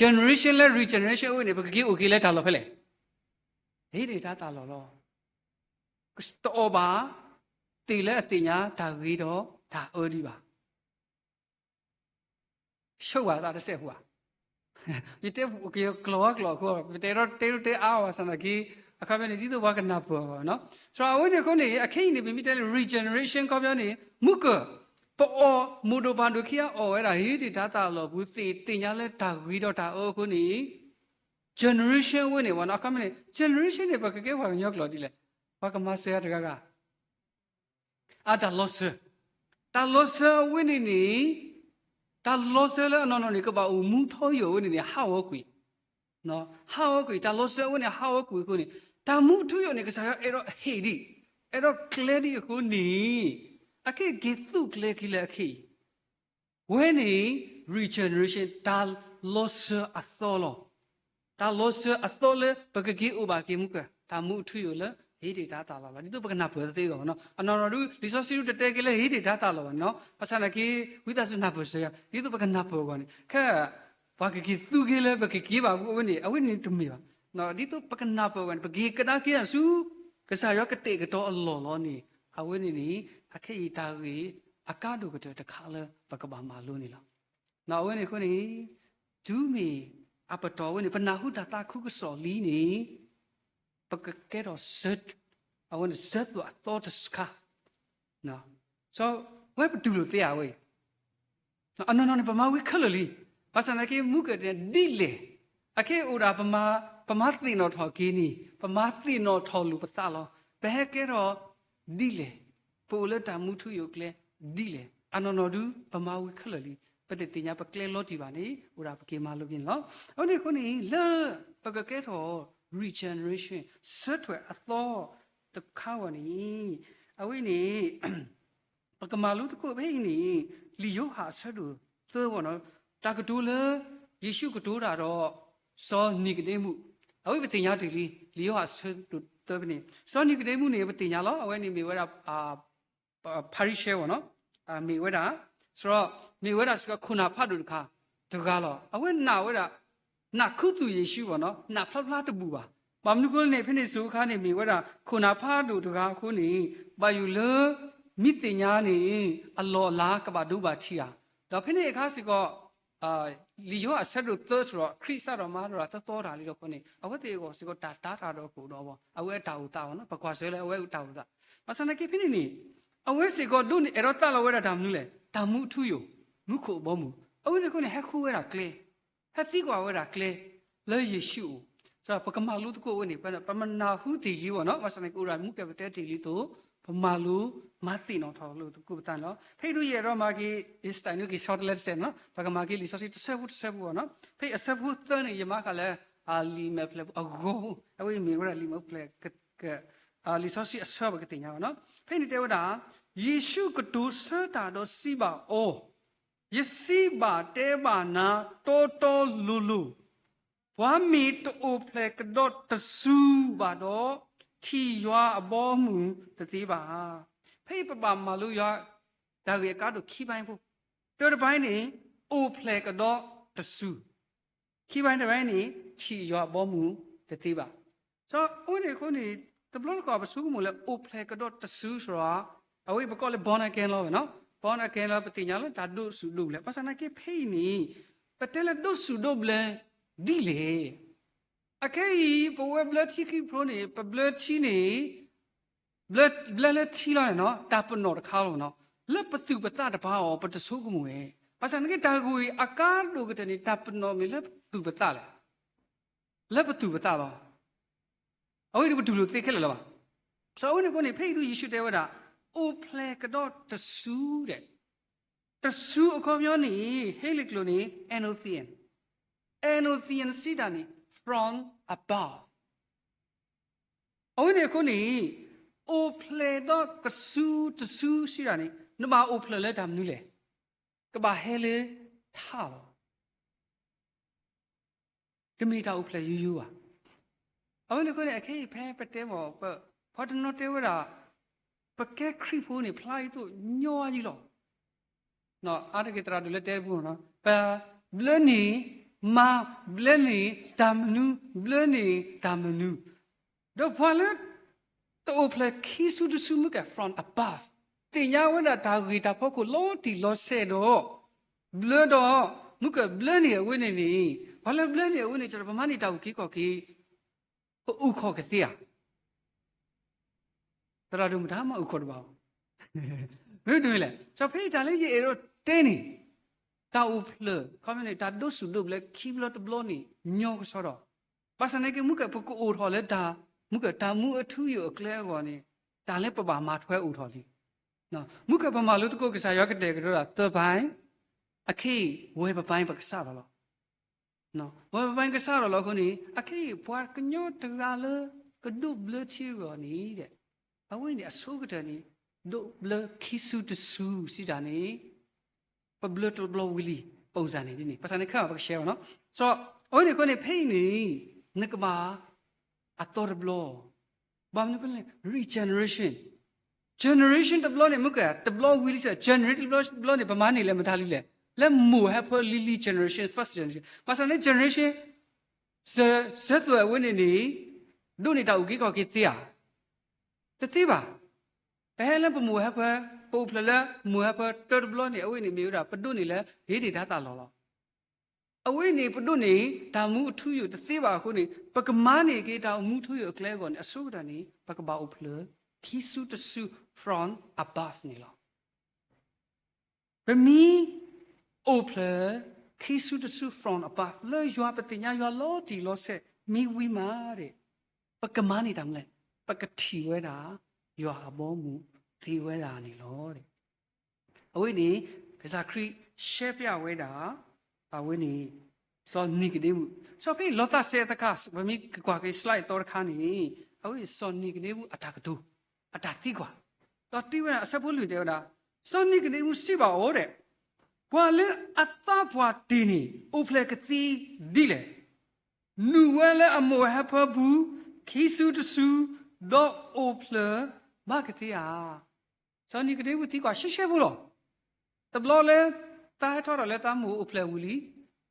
generation လၢ re-generation အဝဲန့ၣ် ပကက့ၤအိၣ်က့ၤလၢတၢ်လီၢ်ဖဲလဲၣ်. ဟ့ၣ်တ့ၢ်တၢ်သးလီၤလီၤ. တအီၣ်ဘၣ် သ့ၣ်လၢအသ့ၣ်ညါတၢ်ဂ့ၤဒီးတၢ်အၢဒံးဘၣ်. ဆိၣ်ဘၣ်သးတစဲးဖိဧါ. ယတဲက့ၤကျိာ်ဝဲကျိာ်အဃိ ပတဲဒီးတဲဒိတဲအါအီၤဘၣ်ဆၣ်သနာ်က့ အခီပညီန့ၣ် ဒ်သိးပှၤကနၢ်ပၢၢ်အဂီၢ်နီၤ. ဆိုတော့ အဝဲန့ၣ်အဃိန့ၣ် အခဲအံၤန့ၣ် ပမ့ၢ်တဲလၢ re-generation ခီပညီန့ၣ် မုၢ်ကၢၢ် ပအီၣ်မိၢ်ဒိၣ်ပၢ်ဒိၣ်ခံဂၤအီၣ်ဝဲဒၣ် ဟ့ၣ်တ့ၢ်တၢ်သးလီၤပူၤ သ့ၣ်ညါလၢတၢ်ဂ့ၤဒီးတၢ်အၢအဃိန့ၣ် generation အဝဲန့ၣ်ဘၣ်နီၤ အခီပညီန့ၣ် generation န့ၣ် ပကကဲပှၤကညီကျိာ်ဒ်လဲၣ်. ပှၤကမၤစၢၤတဂၤဂၤ အတၢ်လီၤစၢၤ, တၢ်လီၤစၢၤအဝဲန့ၣ်န့ၣ် တၢ်လီၤစၢၤလၢအနီၢ်နီၢ်န့ၣ် ကဘၣ်အိၣ်မူထီယိာ်အဝဲန့ၣ်န့ၣ် ဟးဂီၤကွံာ်, ဟးဂီၤကွံာ် တၢ်လီၤစၢၤအဝဲန့ၣ် ဟးဂီၤကွံာ်အဃိန့ၣ် တၢ်မူထူယိာ်န့ၣ် ကစၢ်ယွၤအဲၣ်ဒိးဟ့ၣ်ဒံး, အဲၣ်ဒိးကျဲဒံးအဃိန့ၣ် အခဲအံၤက့ၤသူၣ်ကျဲၤက့ၤလၢအခဲအံၤ ဝဲန့ၣ် re-generation တၢ်လီၤစၢၤအသီလီၤ. တၢ်လီၤစၢၤအသီလၢပကက့ၤအိၣ်ဘၣ်က့ၤမုၢ်ကၢၢ် တၢ်မူအထူအယိာ်လၢ ဟ့ၣ်တ့ၢ်တၢ်သးလီၤလီၤ. ဒ်သိးပကနၢ်ပၢၢ်သ့အဂီၢ်နီၤ. အနီၢ်နီၢ်ဒု လံာ်စီဆှံဒုတတဲက့ၤလၢဟ့ၣ်တ့ၢ်တၢ်သးလီၤဘၣ်နီၤ. ဘၣ်ဆၣ်သနာ်က့ ဝံသးစူၤနၢ်ပၢၢ်စၢၤယၤ ဒ်သိးပကနၢ်ပၢၢ်အဂီၢ်န့ၣ် ခဲ ပှၤကက့ၤသူက့ၤလၢပကက့ၤဘၣ်အဝဲန့ၣ် အဝဲန့ၣ်တမ့ၢ်ဘၣ်. ဒ်သိးပကနၢ်ပၢၢ်အဂီၢ်န့ၣ် ပက့ၤကဒါက့ၤဆူ ကစၢ်ယွၤကတဲာ်ကတီၤအလီၢ်လီၤန့ၣ် အဝဲန့ၣ်န့ၣ် အခဲအံၤတၢ်ဂ့ၢ်အကါဒိၣ်ကတၢၢ်တခါလၢပကဘၣ်မၤလိန့ၣ်လီၤ. အဝဲန့ၣ်အဃိန့ၣ် တုၤမ့ၢ်အပတီၢ်ဝဲန့ၣ် ပနၢ်ဟူတၢ်သးခုကစီၣ်လံန့ၣ် ပကကဲထီၣ် အဝဲန့ၣ် စၢသွဲၣ်အသီတခါ စီၤ ဝဲပတူၢ်လိာ်သ့ဧါဝဲအံၤ အနီၢ်နီၢ်န့ၣ် ပမၤဝံခဲလၢာ်လံ. ဘၣ်ဆၣ်သနာ်က့ မုၢ်ကၢၢ်န့ၣ်ဒ်လဲၣ်, အခဲအံၤအိၣ်ဒၣ် ပမၤသ့ၣ်နီၣ်ထီၣ်က့ၤန့ၣ် ပမၤသ့ၣ်နီၣ်ထီၣ်လိာ်ပသးလီၤ. ပဟဲကဲထီၣ်ဒ်လဲၣ်, ပအိၣ်လၢတၢ်မူထူယိာ်ကျဲဒ်လဲၣ်, အနီၢ်နီၢ်ဒု ပမၤဝံခဲလၢာ်လံ. ပတသ့ၣ်ညါပကျဲလီၤတံၢ်ဘၣ်န့ၣ် အိၣ်ဒၣ်ပက့ၤမၤလိက့ၤန့ၣ်လီၤ. အဝဲန့ၣ်အဃိန့ၣ် လၢပကကဲထီၣ် regeneration စၢထွဲအသီတခါဂီၢ်န့ၣ် အဝဲန့ၣ် ပကမၤလိသကိးဖဲအံၤန့ၣ် လံာ်ယိၤဟၣ်အဆၢဒိၣ်သၢဝီနီၤ, တၢ်ကတိၤလၢ ယ့ၣ်ၡူးကတိၤတၢ်ဒီး စီၤနံၤကဒ့မူး, အဝဲပသ့ၣ်ညါတ့ၢ်လံ, လံာ်ယိၤဟၣ်အဆၢဒိၣ်သၢဖဲန့ၣ်, စီၤနံၤကဒ့မူးန့ၣ် ပသ့ၣ်ညါလီၤ, အဝဲန့ၣ်မ့ၢ်ဝဲဒၣ် ဖၤရံၤၡဲဝဲနီၤ, မ့ၢ်ဝဲဒၣ်, စရီ, မ့ၢ်ဝဲဒၣ်စ့ၢ်ကီးခိၣ်နၢ်ဖးဒိၣ်တခါ, တဂၤလီၤ. အဝဲနာ်ဝဲဒၣ် နာ်ခူသူၣ်ယ့ၣ်ၡူးဘၣ်နီၤ, နာ်ဖျါဖျါတဘူၣ်ဘၣ်. ဘၣ်မနုၤအဃိလဲၣ်န့ၣ် ဖဲန့ၣ်စိၤအခါန့ၣ် မ့ၢ်ဝဲဒၣ်ခိၣ်နၢ်ဖးဒိၣ်တဂၤအဃိန့ၣ် ဘၣ်ယိၣ်လၢ မ့ၢ်သ့ၣ်ညါန့ၣ် အလီၢ်အလၤကဘၣ်ဒိဘၣ်ထံးဧါ. ဒီးဖဲန့ၣ်အခါစ့ၢ်ကီး လံာ်ယိၤဟၣ်အဆၢဒိၣ်သၢစရီး ခရံာ်စးထီၣ်မၤဒီးသီသီတၢ်လံဒီးအဃိန့ၣ် အဝဲသ့ၣ်အဂီၢ်စ့ၢ်ကီးတၢ်တာ်တၢ်ဒီးကအိၣ်ဒီးအီၤ, အဝဲအတၢ်အိၣ်သးဘၣ်နီၤ, ပကွၢ်ဆၢလၢအဝဲအတၢ်အိၣ်သး. ဘၣ်ဆၣ်သနာ်က့ဖဲန့ၣ်န့ၣ် အဝဲစ့ၢ်ကီးဒိးန့ၢ်အဲၣ်ဒိးသးလီၤဝဲဒၣ်တၢ်မနုၤလဲၣ်, တၢ်မူအထူအယိာ်, မူခိၣ်အဘီအမုၢ်, အဝဲန့ၣ်အဃိန့ၣ် ဟဲဃုဝဲဒၣ်ကျဲ ဟဲသံကွၢ်ဝဲဒၣ်ကျဲလၢယ့ၣ်ၡူးအိၣ်. ပကမၤလိသကိးဝဲန့ၣ် ပမ့ၢ်နၢ်ဟူတ့ၢ်လံဘၣ်နီၤ, ဘၣ်ဆၣ်န့ၣ် ကအိၣ်ဒၣ်မူကဲပတဲတ့ၢ်လံအသိး ပမၤလိမၤသ့ၣ်နီၣ်ထီၣ်လိာ်သကိးပသးန့ၣ်လီၤ. ဖဲအံၤဒုးယအဲၣ်ဒိးမၤက့ၤ ယစတၢ်နုက့ၤဆီတလဲတစဲးနီၤ, ပကမၤက့ၤလံာ်စီဆှံတဆၢဖိတဆၢဖိဘၣ်နီၤ. ဖဲအဆၢဖိသၢန့ၣ် ယမၤဃာ်လၢ လံာ်မဲာ်ဖျၢၣ်အဂီၢ်ဖိ အဝဲအံၤမ့ၢ်ဝဲဒၣ်လံာ်မဲာ်ဖျၢၣ် လံာ်စီဆှံအဆၢပကသ့ၣ်ညါဘၣ်နီၤ. ဖဲန့ၣ်တဲဝဲဒၣ်, ယ့ၣ်ၡူးကတိၤဆၢတၢ်ဒီးစံးဘၣ်အီၤ, ယစံးဘၣ်တဲဘၣ်နၤတီတီလိၤလိၤ, ပှၤမ့ၢ်တအိၣ်ဖျဲၣ်ကဒီးတစုဘၣ်ဒီး ထံၣ်ယွၤအဘီအမုၢ်တသ့ဘၣ်. ဖဲအံၤပဘၣ်မၤလိယွၤ တၢ်ဂ့ၢ်အကါဒိၣ်ခံဘၣ်ဖိ, တၢတဘၣ်န့ၣ် အိၣ်ဖျဲၣ်ကဒီးတစု, ခံဘၣ်တဘၣ်န့ၣ် ထံၣ်ယွၤအဘီအမုၢ်တသ့ဘၣ်. ဒီးအဝဲန့ၣ်အဃိန့ၣ် တဘျီတခီၣ်ပဆိကမိၣ်လၢအိၣ်ဖျဲၣ်ကဒီးတစုစ့ၢ်ကီး အဝဲပကိးလၢ born again လီၤဝဲနီၤ. born again လၢပသ့ၣ်ညါလၢတၢ်ဒိးဆူၣ်ဒိးဘျၢ, ဘၣ်ဆၣ်သနာ်က့ဖဲအံၤန့ၣ် ပတဲလၢဒိးဆူၣ်ဒိးဘျၢဒ်လဲၣ်. အခဲအံၤ ပဝဲဘျၢထံခရံာ်ဖိန့ၣ် ပဘျၢထံန့ၣ် ဘျၢလၢထံလီၤန့ၣ်နီၤ, တၢ်ပနီၣ်တခါလီၤနီၤ, လၢပသူၣ်ပသးတပၤအီၤ ပတဆိကမိၣ်ဝဲ. ဘၣ်ဆၣ်သနာ်က့ တၢ်ဂ့ၢ်အကါဒိၣ်ကတၢၢ်န့ၣ် တၢ်ပနီၣ်မ့ၢ်လၢပသူၣ်ပသးလဲၣ်, လၢပသူၣ်ပသးလီၤ. အဝဲဒၣ်ပတူၢ်လိာ်သ့ခဲလၢာ်လၢၤဘၣ်. ဒီးအဝဲန့ၣ်အဃိန့ၣ် ဖဲအံၤဒုးယ့ၣ်ၡူးတဲဝဲဒၣ် အိၣ်ဖျဲၣ်ကဒီးတစုဒဲး, တစုအခီပညီန့ၣ် ဟ့လ့ၣ်ကျိာ်န့ၣ် anothen, anothen စံးတၢ်န့ၣ် from above. အဝဲန့ၣ်အဃိန့ၣ် အိၣ်ဖျဲၣ်ဒီးတစုတစုစံးတၢ်န့ၣ် နဘၣ်အိၣ်ဖျဲၣ်လၢတၢ်မနုၤလဲၣ်, ကဘၣ်ဟဲလၢထးလီၤ. တမ့ၢ်တၢ်အိၣ်ဖျဲၣ်ယိယိဘၣ်. အဝဲန့ၣ်အဃိန့ၣ် အခဲအံၤဖဲပတဲမ့ၢ် ပှၤတနီၤတဲဝဲဒၣ် ပကဲခရံာ်ဖိန့ၣ် ဖျါအံၤသိးညီယံလီၤ. အါတက့ၢ်သရၣ်ဒိၣ်လၢတဲပူၤနီၤ, ပဘျၢန့ၣ်မါ, ဘျၢန့ၣ်တၢ်မနုၤ, ဘျၢန့ၣ်တၢ်မနုၤ, ဒီးပှၤလၢ တအိၣ်ဖျဲၣ်ခံစုတစုမုၢ်ကဲ from above, သ့ၣ်ညါဝဲဒၣ်တၢ်ဂ့ၢ်တၢ်ဖီခိၣ်လီၤတံၢ်လီၤဆဲးဒီး ဘျၢဒီး မုၢ်ကဲဘျၢန့ၣ်အဝဲန့ၣ်န့ၣ်, ပှၤလၢဘျၢန့ၣ်အဝဲန့ၣ် ပမၤန့ၢ်တၢ်အုၣ်က့ၤခီၣ်က့ၤ ပအုၣ်ခီၣ်ကသ့ဧါ. သရၣ်ဒိၣ်မတၤမၤအုၣ်ခီၣ်တဘၣ်အီၤ, မ့ၢ်တမ့ၢ်လဲၣ်. စီၤဖဲအံၤတၢ်လၢယအဲၣ်ဒိးတဲန့ၣ် တၢ်အိၣ်ဖျဲၣ် ခီမ့ၢ်န့ၣ် တၢ်ဒိးဆူၣ်ဒိးဘျၢခံဘျီတဘျီန့ၣ် ညီကစီဒီး, ဘၣ်ဆၣ်သနာ်က့ မုၢ်ကဲပကအိၣ်ထီၣ်လၢတၢ် မုၢ်ကဲတၢ်မူအထူအယိာ်အကျဲအဂီၢ်န့ၣ် တၢ်လၢပဘၣ်မၤထွဲအိၣ်ထီၣ်လံ. မုၢ်ကဲပမၤလိသကိးကစၢ်ယွၤကတဲာ်ကတီၤဒၣ်သၢဘါ, အခဲအံၤ ဝဲပဘါပကစးထီၣ်လီၤ. ဝဲပဘါကစးထီၣ်လီၤအဃိန့ၣ် အခဲအံၤ ပှၤကညီတဂၤလၢကဒိးဘျၢထံအဂီၢ်န့ၣ်ဒီး အဝဲန့ၣ်အဆိကတၢၢ်န့ၣ် ဒိးဘျၢခံစုတစုစံးတၢ်န့ၣ် ပဘျၢတဘျီဝံၤလံ ပုံစံန့ၣ်ဒ်န့ၣ် ဘၣ်ဆၣ်န့ၣ် ခဲအံၤပကရှဲဘၣ်နီၤ. စီၤ အဝဲန့ၣ်အဃိန့ၣ် ဖဲအံၤန့ၣ် နကဘၣ် အသီတဘျီ ဘၣ်မနုၤလဲၣ် regeneration, generation တဘျီန့ၣ် မုၢ်ကဲ တဘျီဝံၤလံစ့ၢ် generation တဘျီတဘျီန့ၣ် ပမၤန့ၢ်လၢမတၤလံလဲၣ်, လၢမိၢ်ဟဲဖၢလံလံ generation, first generation, ဘၣ်ဆၣ်န့ၣ် generation စၢၤသွဲၣ်အဝဲန့ၣ်န့ၣ် ဒိးန့ၢ်တၢ်အုၣ်က့ၤခီၣ်က့ၤသ့ဧါ, တသ့ဘၣ်. ပဟဲလၢပမိၢ်ဟဲဖၢ, ပအိၣ်ဖျဲၣ်လၢမိၢ်ဟဲဖၢတၢတဘျီန့ၣ် အဝဲန့ၣ်မ့ၢ်ဝဲဒၣ် ပဒိးန့ၢ်လၢ ဟ့ၣ်န့ၢ်တၢ်သးလီၤလီၤ. အဝဲန့ၣ် ပဒိးန့ၢ်တၢ်မူအထူအယိာ်တသ့ဘၣ်အဃိန့ၣ် ပကမၤန့ၢ်က့ၤတၢ်မူအထူအယိာ်အကျဲအဂီၢ်န့ၣ် အဆိကတၢၢ်န့ၣ် ပကဘၣ်အိၣ်ဖျဲၣ် ခံစုတစု from above န့ၣ်လီၤ. ပမ့ၢ်အိၣ်ဖျဲၣ် ခံစုတစု from above လၢယွၤ ပသ့ၣ်ညါယွၤလီၤတံၢ်လီၤဆဲး မ့ၢ်ဝံၤမးဒီး ပကမၤန့ၢ်တၢ်မနုၤလဲၣ်, ပကထံၣ်ဝဲဒၣ် ယွၤအဘီအမုၢ်သ့ဝဲဒၣ်န့ၣ်လီၤ. အဝဲန့ၣ် ကစၢ်ခရံာ်ရှဲပျးဝဲဒၣ် အဝဲန့ၣ် စီၤနံၤကဒ့မူး, စီၤဖဲလီၤသးစဲအသခါ ပမ့ၢ်ကကွၢ်က့ၤ slide အသီတခါန့ၣ် အဝဲန့ၣ် စီၤနံၤကဒ့မူးအတၢ်ကတိၤ အတၢ်သံကွၢ်, ဒီးတုၤဝဲဒၣ်အဆၢဖိလွံၢ်တဲဝဲဒၣ်, စီၤနံၤကဒ့မူးစံးဘၣ်အီၤဒီး, ပှၤလၢအသးပှၢ်တ့ၢ်န့ၣ် အိၣ်ဖျဲၣ်ကသ့ဒ်လဲၣ်. နုာ်ဝဲလၢအမိၢ်အဟၢဖၢပူၤ ခံစုတစု ဒီးအိၣ်ဖျဲၣ်ဘၣ်ကသ့ဧါ. စီၤနံၤကဒ့မူးသံကွၢ်ရှဲရှဲဖိလီၤ. တဘျီလၢ သးဟဲထီၣ်ဒီးလၢသးမိၢ်အိၣ်ဖျဲၣ်ဝံၤလံ,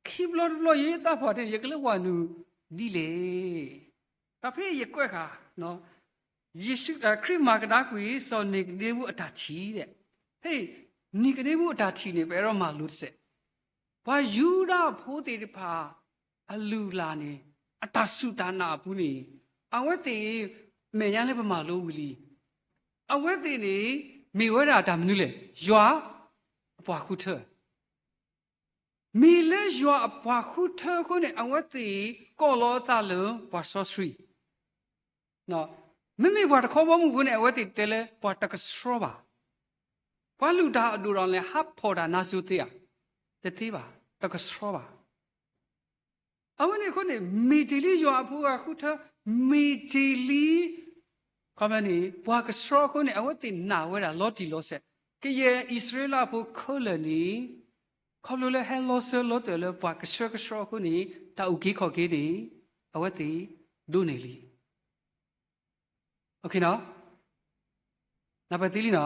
ခံဘျီတဘျီယသးပှၢ်တ့ၢ်န့ၣ် ယကလၢဝၤနုာ်ဒ်လဲၣ်. ဒီးဖဲယကွဲးဃာ် ယ့ၣ်ၡူး ခရံာ်မၤကဒါကွံာ် စီၤနံၤကဒ့မူးအတၢ်ထံၣ်ဒီး, ဖဲ နံၤကဒ့မူးအတၢ်ထံၣ်န့ၣ် ပအဲၣ်ဒိးမၤလိတစဲး, ပှၤယူဒၤဖိသ့ၣ်တဖၣ် အလုၢ်အလၢ်န့ၣ် အတၢ်စူၢ်တၢ်နာ်အပူၤန့ၣ် အဝဲသ့ၣ် မဲာ်ညါလၢပမၤလိဝံၤလံ, အဝဲသ့ၣ်န့ၣ် မ့ၢ်ဝဲဒၣ်တၢ်မနုၤလဲၣ်, ယွၤအပှၤဃုထၢ မ့ၢ်လၢယွၤအပှၤဃုထၢအဃိန့ၣ် အဝဲသ့ၣ်ကိးလီၤအသးလၢပှၤစီဆှံ. မ့မ့ၢ်ပှၤတခီဘီမုၢ်အဃိန့ၣ် အဝဲသ့ၣ်တဲလၢပှၤတကဆှီဘၣ်. ပှၤလုၢ်တၢ်အဒိၣ်ဒီးလဲၤဟးဖီၣ်တၢ်နါစိၤသ့ဧါ, တသ့ဘၣ်, တကဆှီဘၣ်. အဝဲန့ၣ်အဃိန့ၣ် မ့ၢ်တ့ၢ်လံယွၤအဖိအဃုထၢ, မ့ၢ်တ့ၢ်လံ ခီပညီန့ၣ် ပှၤကဆှီအဃိန့ၣ် အဝဲသ့ၣ်နာ်ဝဲဒၣ်လီၤတံၢ်လီၤဆဲး, ကယဲၢ်အံၣ်စရ့လးဖိခဲလၢာ်န့ၣ် ခီဖျိလၢဟဲလီၤစၢၤလီၤသွဲၣ်လၢပှၤကဆှဲကဆှီအဃိန့ၣ် တၢ်အုၣ်က့ၤခီၣ်က့ၤန့ၣ် အဝဲသ့ၣ်ဒိးန့ၢ်လံ. နၢ်ပၢၢ်သ့လံနီၤ.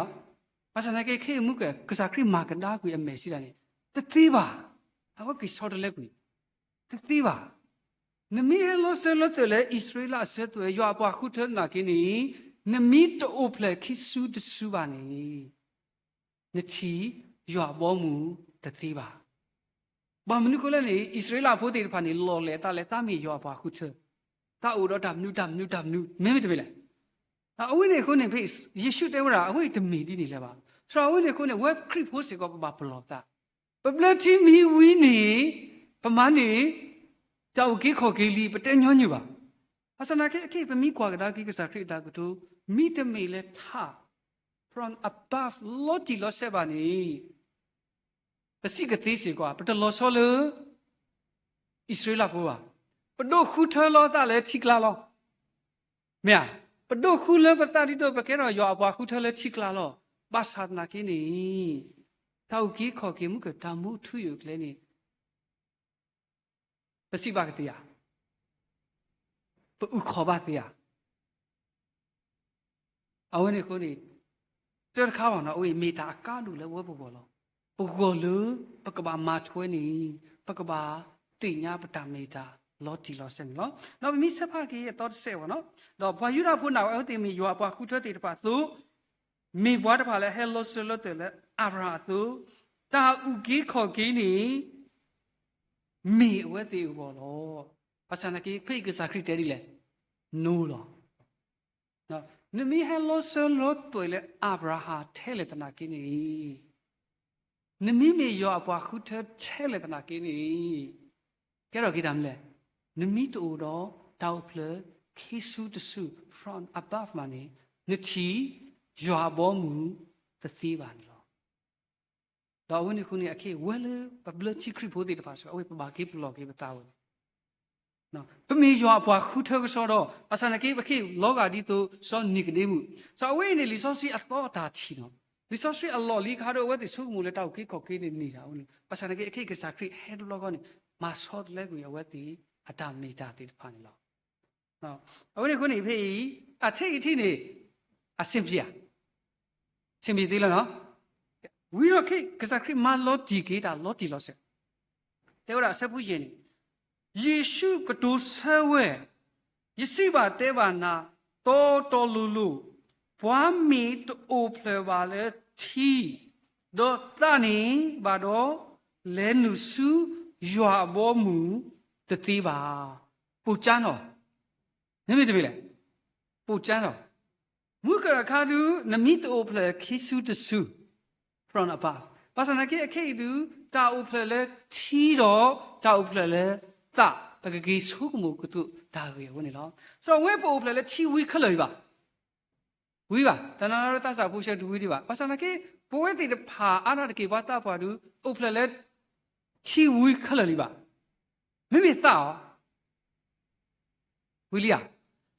ဘၣ်ဆၣ်သနာ်က့ ခဲအံၤမုၢ်က ကစၢ်ခရံာ်မၤကဒါကွံာ်အမဲာ်ဆံးဒၣ်န့ၣ် တသ့ဘၣ်. အဝဲက့ၤဆီတလဲကွံာ်, တသ့ဘၣ်. နမ့ၢ်ဟဲလီၤစၢၤလီၤသွဲၣ်လၢအံၣ်စရ့လးအစၢၤသွဲၣ် ယွၤအပှၤဃုထၢသနာ်က့န့ၣ် နမ့ၢ်တအိၣ်ဖျဲၣ်ခံစုတစုဘၣ်န့ၣ် နထံၣ်ယွၤအဘီအမုၢ်တသ့ဘၣ်. ဘၣ်မနုၤအဃိလဲၣ်န့ၣ် အံၣ်စရ့လးဖိသ့ၣ်တဖၣ်န့ၣ် လီၢ်လဲၤသးလဲၤသးမ့ၢ်ယွၤအပှၤဃုထၢ, သးအိၣ်ဒီးတၢ်မနုၤတၢ်မနုၤတၢ်မနုၤ မ့မ့ၢ်တမ့ၢ်လဲၣ်. အဝဲန့ၣ်အဃိန့ၣ် ဖဲယ့ၣ်ၡူးတဲဝဲဒၣ် အဝဲအံၤတမ့ၢ်ဒ်န့ၣ်လၢၤဘၣ်. သရၣ်အဝဲန့ၣ်အဃိန့ၣ် ဝဲခရံာ်ဖိစ့ၢ်ကီးပဘၣ်ပလီၢ်သး, ပဘျၢထံမ့ၢ်ဝံၤန့ၣ် ပမၤန့ၢ် တၢ်အုၣ်က့ၤခီၣ်က့ၤလံ ပတဲညီနုၢ်ဘၣ်. ဘၣ်ဆၣ်သနာ်က့ အခဲအံၤပမ့ၢ်ကွၢ်ကဒါက့ၤကစၢ်ခရံာ်အတၢ်ကတိၤ မ့တမ့ၢ်လၢထး from above လီၤတံၢ်လီၤဆဲးဘၣ်န့ၣ် ပစံးကသ့စ့ၢ်ကီး ပတလီၤဆီလၢ အံၣ်စရ့လးဖိဘၣ်. ပဒိးဃုထၢလီၤသးလၢထံကျါလီၤ. မ့ၢ်ဧါ, ပဒိးဃုလၢပသးဒ်သိး ပကဲထီၣ်ယွၤအပှၤဃုထၢလၢထံကျါလီၤ. ဘၣ်ဆၣ်သနာ်က့န့ၣ် တၢ်အုၣ်က့ၤခီၣ်က့ၤမုၢ်က တၢ်မူထူယိာ်ကျဲန့ၣ် ပစံးဘၣ်ကသ့ဧါ, ပအုၣ်ခီၣ်ဘၣ်သ့ဧါ. အဝဲန့ၣ်အဃိန့ၣ် တၢ်တခါဘၣ်နီၤ အဝဲမ့ၢ်တၢ်အကါဒိၣ်လၢဝဲပဂီၢ်လီၤ. ပဂီၢ်လၢ ပကဘၣ်မၤထွဲန့ၣ် ပကဘၣ်သ့ၣ်ညါပတၢ်မ့ၢ်တၢ်လီၤတံၢ်လီၤဆဲးန့ၣ်လီၤ. ဒီးပမ့ၢ်ဆဲးဖးက့ၤအသီတစဲးဘၣ်နီၤ, ဒီးပှၤယူဒၤဖိနာ်ဝဲအဝဲသ့ၣ်မ့ၢ်ယွၤအပှၤဃုထၢသ့ၣ်တဖၣ်အသိး မ့ၢ်ပှၤတဖၣ်လၢဟဲလီၤစၢၤလီၤသွဲၣ်လၢအၤဘြၤဟၣ်အသိး, တၢ်အုၣ်က့ၤခီၣ်က့ၤန့ၣ် မ့ၢ်အဝဲသ့ၣ်အဂီၢ်လီၤ. ဘၣ်ဆၣ်သနာ်က့ ဖဲအံၤကစၢ်ခရံာ်တဲဒ်လဲၣ်, နိလီၤ. နမ့ၢ်ဟဲလီၤစၢၤလီၤသွဲၣ်လၢအၤဘြၤဟၣ်ထဲလဲၣ်သနာ်က့န့ၣ်, နမ့မ့ၢ်ယွၤအပှၤဃုထၢထဲလဲၣ်သနာ်က့န့ၣ်, ကဲထီၣ်က့ၤတၢ်မနုၤလဲၣ်, နမ့ၢ်တအိၣ်ဒီးတၢ်အိၣ်ဖျဲၣ်ခံစုတစု from above မးန့ၣ်, နထံၣ်ယွၤအဘီအမုၢ်တသ့ဘၣ်န့ၣ်လီၤ. ဒီးအဝဲန့ၣ်အဃိန့ၣ် အခဲအံၤဝဲလၢပဘျၢထံခရံာ်ဖိသ့ၣ်တဖၣ်စ့ၢ်ကီး အဝဲပဘၣ်က့ၤပလီၢ်က့ၤပသးဝဲ ပမ့ၢ်ယွၤအပှၤဃုထၢကဆှီဒီး ဘၣ်ဆၣ်သနာ်က့ ပက့ၤလီၤဂာ်ဒ်သိးစီၤနံၤကဒ့မူး, စီၤအဝဲအံၤန့ၣ် လံာ်စီဆှံအသီအတၢ်ထံၣ်နီၤ, လံာ်စီဆှံအလီၢ်လံအခါဒီး အဝဲသ့ၣ်ဆိကမိၣ်လၢတၢ်အုၣ်က့ၤခီၣ်က့ၤန့ၣ်န့ၢ်တၢ်ဝဲန့ၣ်, ဘၣ်ဆၣ်သနာ်က့ အခဲအံၤ ကစၢ်ခရံာ်ဟဲတဘျီဃီန့ၣ် မၤဆီတလဲကွံာ်အဝဲသ့ၣ်အတၢ်မ့ၢ်တၢ်သ့ၣ်တဖၣ်န့ၣ်လီၤ. အဝဲန့ၣ်အဃိန့ၣ် ဖဲအံၤ အထဲအံၤထံၣ်န့ၣ် အဆင်ပြေဧါ, ဆင်ပြေသ့လီၤနီၤ. ဝံၤဒီးခဲအံၤ ကစၢ်ခရံာ်မၤလီၤတံၢ်က့ၤတၢ်လီၤတံၢ်လီၤဆဲး, တဲဝဲဒၣ်အဆၢဖိယဲၢ်န့ၣ်, ယ့ၣ်ၡူးကတိၤဆၢဝဲ, ယစံးဘၣ်တဲဘၣ်နၤ တီတီလိၤလိၤ, ပှၤမ့ၢ်တအိၣ်ဖျဲၣ်ဘၣ်လၢထံ ဒီးသးန့ၣ်ဘၣ်ဒီး, လဲၤနုာ်ဆူယွၤအဘီအမုၢ်တသ့ဘၣ်. ပိာ်ကၢနီၤ, မ့မ့ၢ်တမ့ၢ်လဲၣ်, ပိာ်ကၢနီၤ, မုၢ်ကအခါဒုး နမ့ၢ်တအိၣ်ဖျဲၣ်ခံစုတစု from above, ဘၣ်ဆၣ်သနာ်က့ အခဲအံၤဒုး တၢ်အိၣ်ဖျဲၣ်လၢထံဒီး တၢ်အိၣ်ဖျဲၣ်လၢသး ပကက့ၤဆိကမိၣ်ကသူၣ်တၢ်ဂ့ၢ်အဝဲန့ၣ်လီၤ. စီၤဝဲပအိၣ်ဖျဲၣ်လၢထံဝံခဲလၢာ်အံၤဘၣ်, ဝံဘၣ်, တၢ်နါလၢသးစၢ်ဖိဆဲးတဝံဒံးဘၣ်. ဘၣ်ဆၣ်သနာ်က့ ပဝဲသ့ၣ်တဖၣ်အါဒၣ်တက့ၢ်ပှၤသးပှၢ်ဒုး အိၣ်ဖျဲၣ်လၢ ထံဝံခဲလၢာ်လံဘၣ်, မ့မ့ၢ်သးအီၤ ဝံလံဧါ.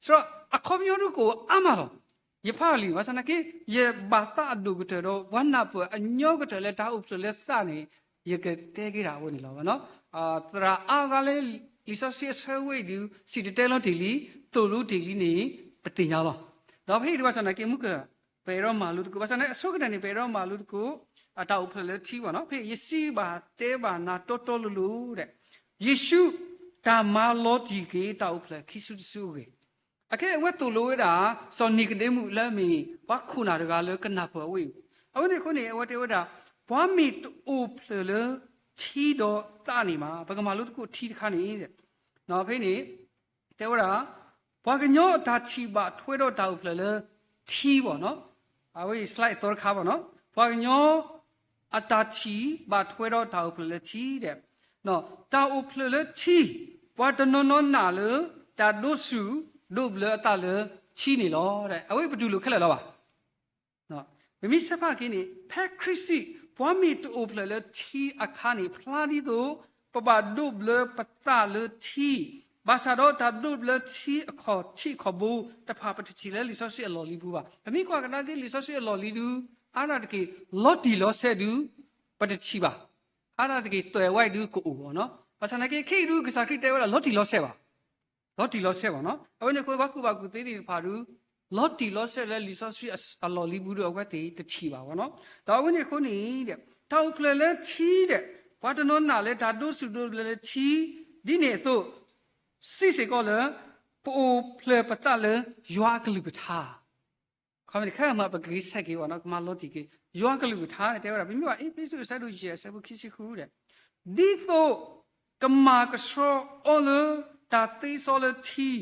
စီၤအခီပညီဒုးကအိၣ်အါမးလီၤ. ယဖးလံ ဘၣ်ဆၣ်သနာ်က့ ယဘၣ်သးအဒိၣ်ကတၢၢ်ဒီး ပှၤနၢ်ပၢၢ်အညီကတၢၢ်လၢတၢ်အိၣ်ဖျဲၣ်လၢသးန့ၣ် ယကတဲက့ၤဒၣ်အဝဲန့ၣ်လီၤ. သရၣ်အါဂၤလၢ လံာ်စီဆှံအဆၢဝဲအံၤဒုး စံၣ်တဲၤတဲလီၤတ့ၢ်လံ, သိၣ်လိတ့ၢ်လံန့ၣ် ပသ့ၣ်ညါလီၤ. ဒီးဖဲအံၤဒုး ဘၣ်ဆၣ်သနာ်က့ မုၢ်က ပအဲၣ်ဒိးမၤလိသကိး, ဘၣ်ဆၣ်သနာ်က့ အဆိကတၢၢ်န့ၣ် ပအဲၣ်ဒိးမၤလိသကိး အတၢ်အိၣ်ဖျဲၣ်လၢထံဘၣ်နီၤ. ဖဲယစံးဘၣ်တဲဘၣ်နၤတီတီလိၤလိၤဒီး ယ့ၣ်ၡူးတၢ်မၤလီၤတံၢ်က့ၤတၢ်အိၣ်ဖျဲၣ်ခံစုတစုအဂ့ၢ်, အခဲအံၤအဝဲသိၣ်လိဝဲဒၣ် စီၤနံၤကဒ့မူးလၢအမ့ၢ် ပှၤခိၣ်နၢ်တဂၤလၢကနၢ်ပၢၢ်အဝဲအံၤ, အဝဲန့ၣ်အဃိန့ၣ် အဝဲတဲဝဲဒၣ် ပှၤမ့ၢ်တအိၣ်ဖျဲၣ်လၢထံဒီးသးန့ၣ်မး, ပကမၤလိသကိးထံတခါန့ၣ် ဖဲန့ၣ် တဲဝဲဒၣ် ပှၤကညီအတၢ်ထံၣ်ဘၣ်ထွဲဒီးတၢ်အိၣ်ဖျဲၣ်လၢထံဘၣ်နီၤ, အဝဲအံၤ slide အသီတခါဘၣ်နီၤ, ပှၤကညီအတၢ်ထံၣ်ဘၣ်ထွဲဒီးတၢ်အိၣ်ဖျဲၣ်လၢထံဒီး တၢ်အိၣ်ဖျဲၣ်လၢထံ, ပှၤတနီၤနီၤနာ်လၢ တၢ်ဒိးစူၣ်ဒိးဘျၢအသးလၢထံန့ၣ်လီၤ. အဝဲပတူၢ်လိာ်ခဲလၢာ်လီၤဘၣ်. ပမ့ၢ်ဆဲးဖးက့ၤန့ၣ် ဖဲခရံာ်စံး ပှၤမ့ၢ်တအိၣ်ဖျဲၣ်လၢထံအခါန့ၣ် ဖျါဒ်သိး ပဘၣ်ဒိးဘျၢပသးလၢထံ, ဘၣ်ဆၣ်ဒီးတၢ်ဒိးဘျၢထံအခီၣ်ထံးခီၣ်ဘိတဖၣ် ပတထံၣ်လၢလံာ်စီဆှံအလီၢ်လံၤပူၤဘၣ်. ပမ့ၢ်ကွၢ်ကဒါက့ၤလံာ်စီဆှံအလီၢ်လံၤဒုး အါဒၣ်တက့ၢ် လီၤတံၢ်လီၤဆဲးဒုး ပတထံၣ်ဘၣ်. အါဒၣ်တက့ၢ် သွဲၣ်ဝဲဒုးကအိၣ်ဘၣ်နီၤ. ဘၣ်ဆၣ်နာ်က့ ခဲအံၤဒုး ကစၢ်ခရံာ်တဲဝဲဒၣ် လီၤတံၢ်လီၤဆဲးဘၣ် လီၤတံၢ်လီၤဆဲးဘၣ်နီၤ. အဝဲန့ၣ်အဃိ ပှၤကူၣ်ဘၣ်ကူၣ်သ့သ့ၣ်တဖၣ်ဒုး လီၤတံၢ်လီၤဆဲးလၢလံာ်စီဆှံအလီၢ်လံၤပူၤဒုး အဝဲသ့ၣ်တထံၣ်ဘၣ်ဘၣ်နီၤ. ဒီးအဝဲန့ၣ်အဃိန့ၣ် တၢ်အိၣ်ဖျဲၣ်လၢထံဒီး ပှၤတနီၤနာ်လၢတၢ်ဒိးစူၣ်ဒိးဘျၢလၢထံ ဒ်န့ၣ်အသိး စံးစ့ၢ်ကီးလၢ ပအိၣ်ဖျဲၣ်ပသးလၢယွၤအကလုၢ်ကထါ ခီမ့ၢ်တခါမး ပကဂ့ၤဆဲးက့ၤဘၣ်နီၤ ကမၤလီၤတံၢ်က့ၤ ယွၤကလုၢ်ကထါန့ၣ် တဲဝဲဒၣ် ပမ့ၢ်ဘၣ်အ့းဖ့းစူး အဆၢဒိၣ်ယဲၢ် အဆၢဖိခံဆံဃုဒီး ဒ်သိးကမၤကဆှီအီၤလၢတၢ်သ့စီလၢထံ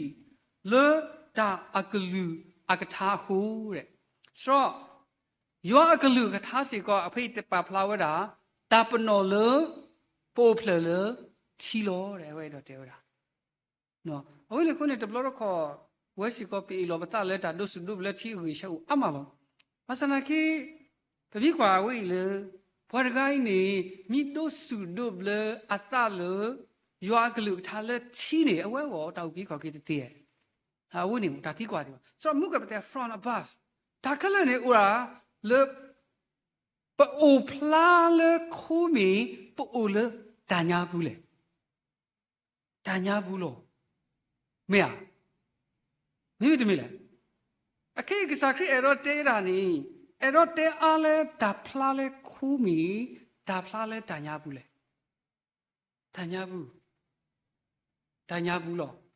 လၢတၢ်အကလုၢ်အကထါအဃိဒီး စရီ ယွၤအကလုၢ်အကထါစ့ၢ်ကီး အဖဲအံၤတပာ်ဖျါဝဲဒၣ် တၢ်ပနီၣ်လၢ ပအိၣ်ဖျဲၣ်လၢထံလီၤ အဝဲအဲၣ်ဒိးတဲဝဲဒၣ် အဝဲန့ၣ်အဃိန့ၣ် တဘျီတခီၣ် ဝဲစ့ၢ်ကီး ပအ့ၣ်လိာ်ပသးလၢတၢ်ဒိးစူၣ်ဒိးဘျၢထံအဂ့ၢ်ဆၢအိၣ်အါမးလီၤ. ဘၣ်ဆၣ်နာ်က့ ပမ့ၢ်ကွၢ်ဝဲအံၤလၢ ပှၤတဂၤအံၤန့ၣ် မ့ၢ်ဒိးစူၣ်ဒိးဘျၢအသးလၢ ယွၤအကလုၢ်ကထါလၢထံန့ၣ် အဝဲအဂီၢ်တၢ်အုၣ်က့ၤခီၣ်က့ၤတသ့ဧါ. အဝဲန့ၣ် တၢ်သံကွၢ်ဒံးဘၣ်. စရီ မူကဲပတဲ from above တၢ်ခဲလၢာ်န့ၣ် အိၣ်ဒၣ်လၢ ပအိၣ်ဖျါလၢခိမ့ၢ် ပအိၣ်လၢတၢ်ညါပူၤလဲၣ်. တၢ်ညါပူၤလီၤ. မ့ၢ်ဧါ. မ့မ့ၢ်တမ့ၢ်လဲၣ်. အခဲအံၤကစၢ်ခရံာ်အဲၣ်ဒိးတဲဒၣ်န့ၣ် အဲၣ်ဒိးတဲအါလၢတၢ်ဖျါလၢခိမ့ၢ် တၢ်ဖျါလၢတၢ်ညါပူၤလဲၣ်. တၢ်ညါပူၤ တၢ်ညါပူၤလီၤ.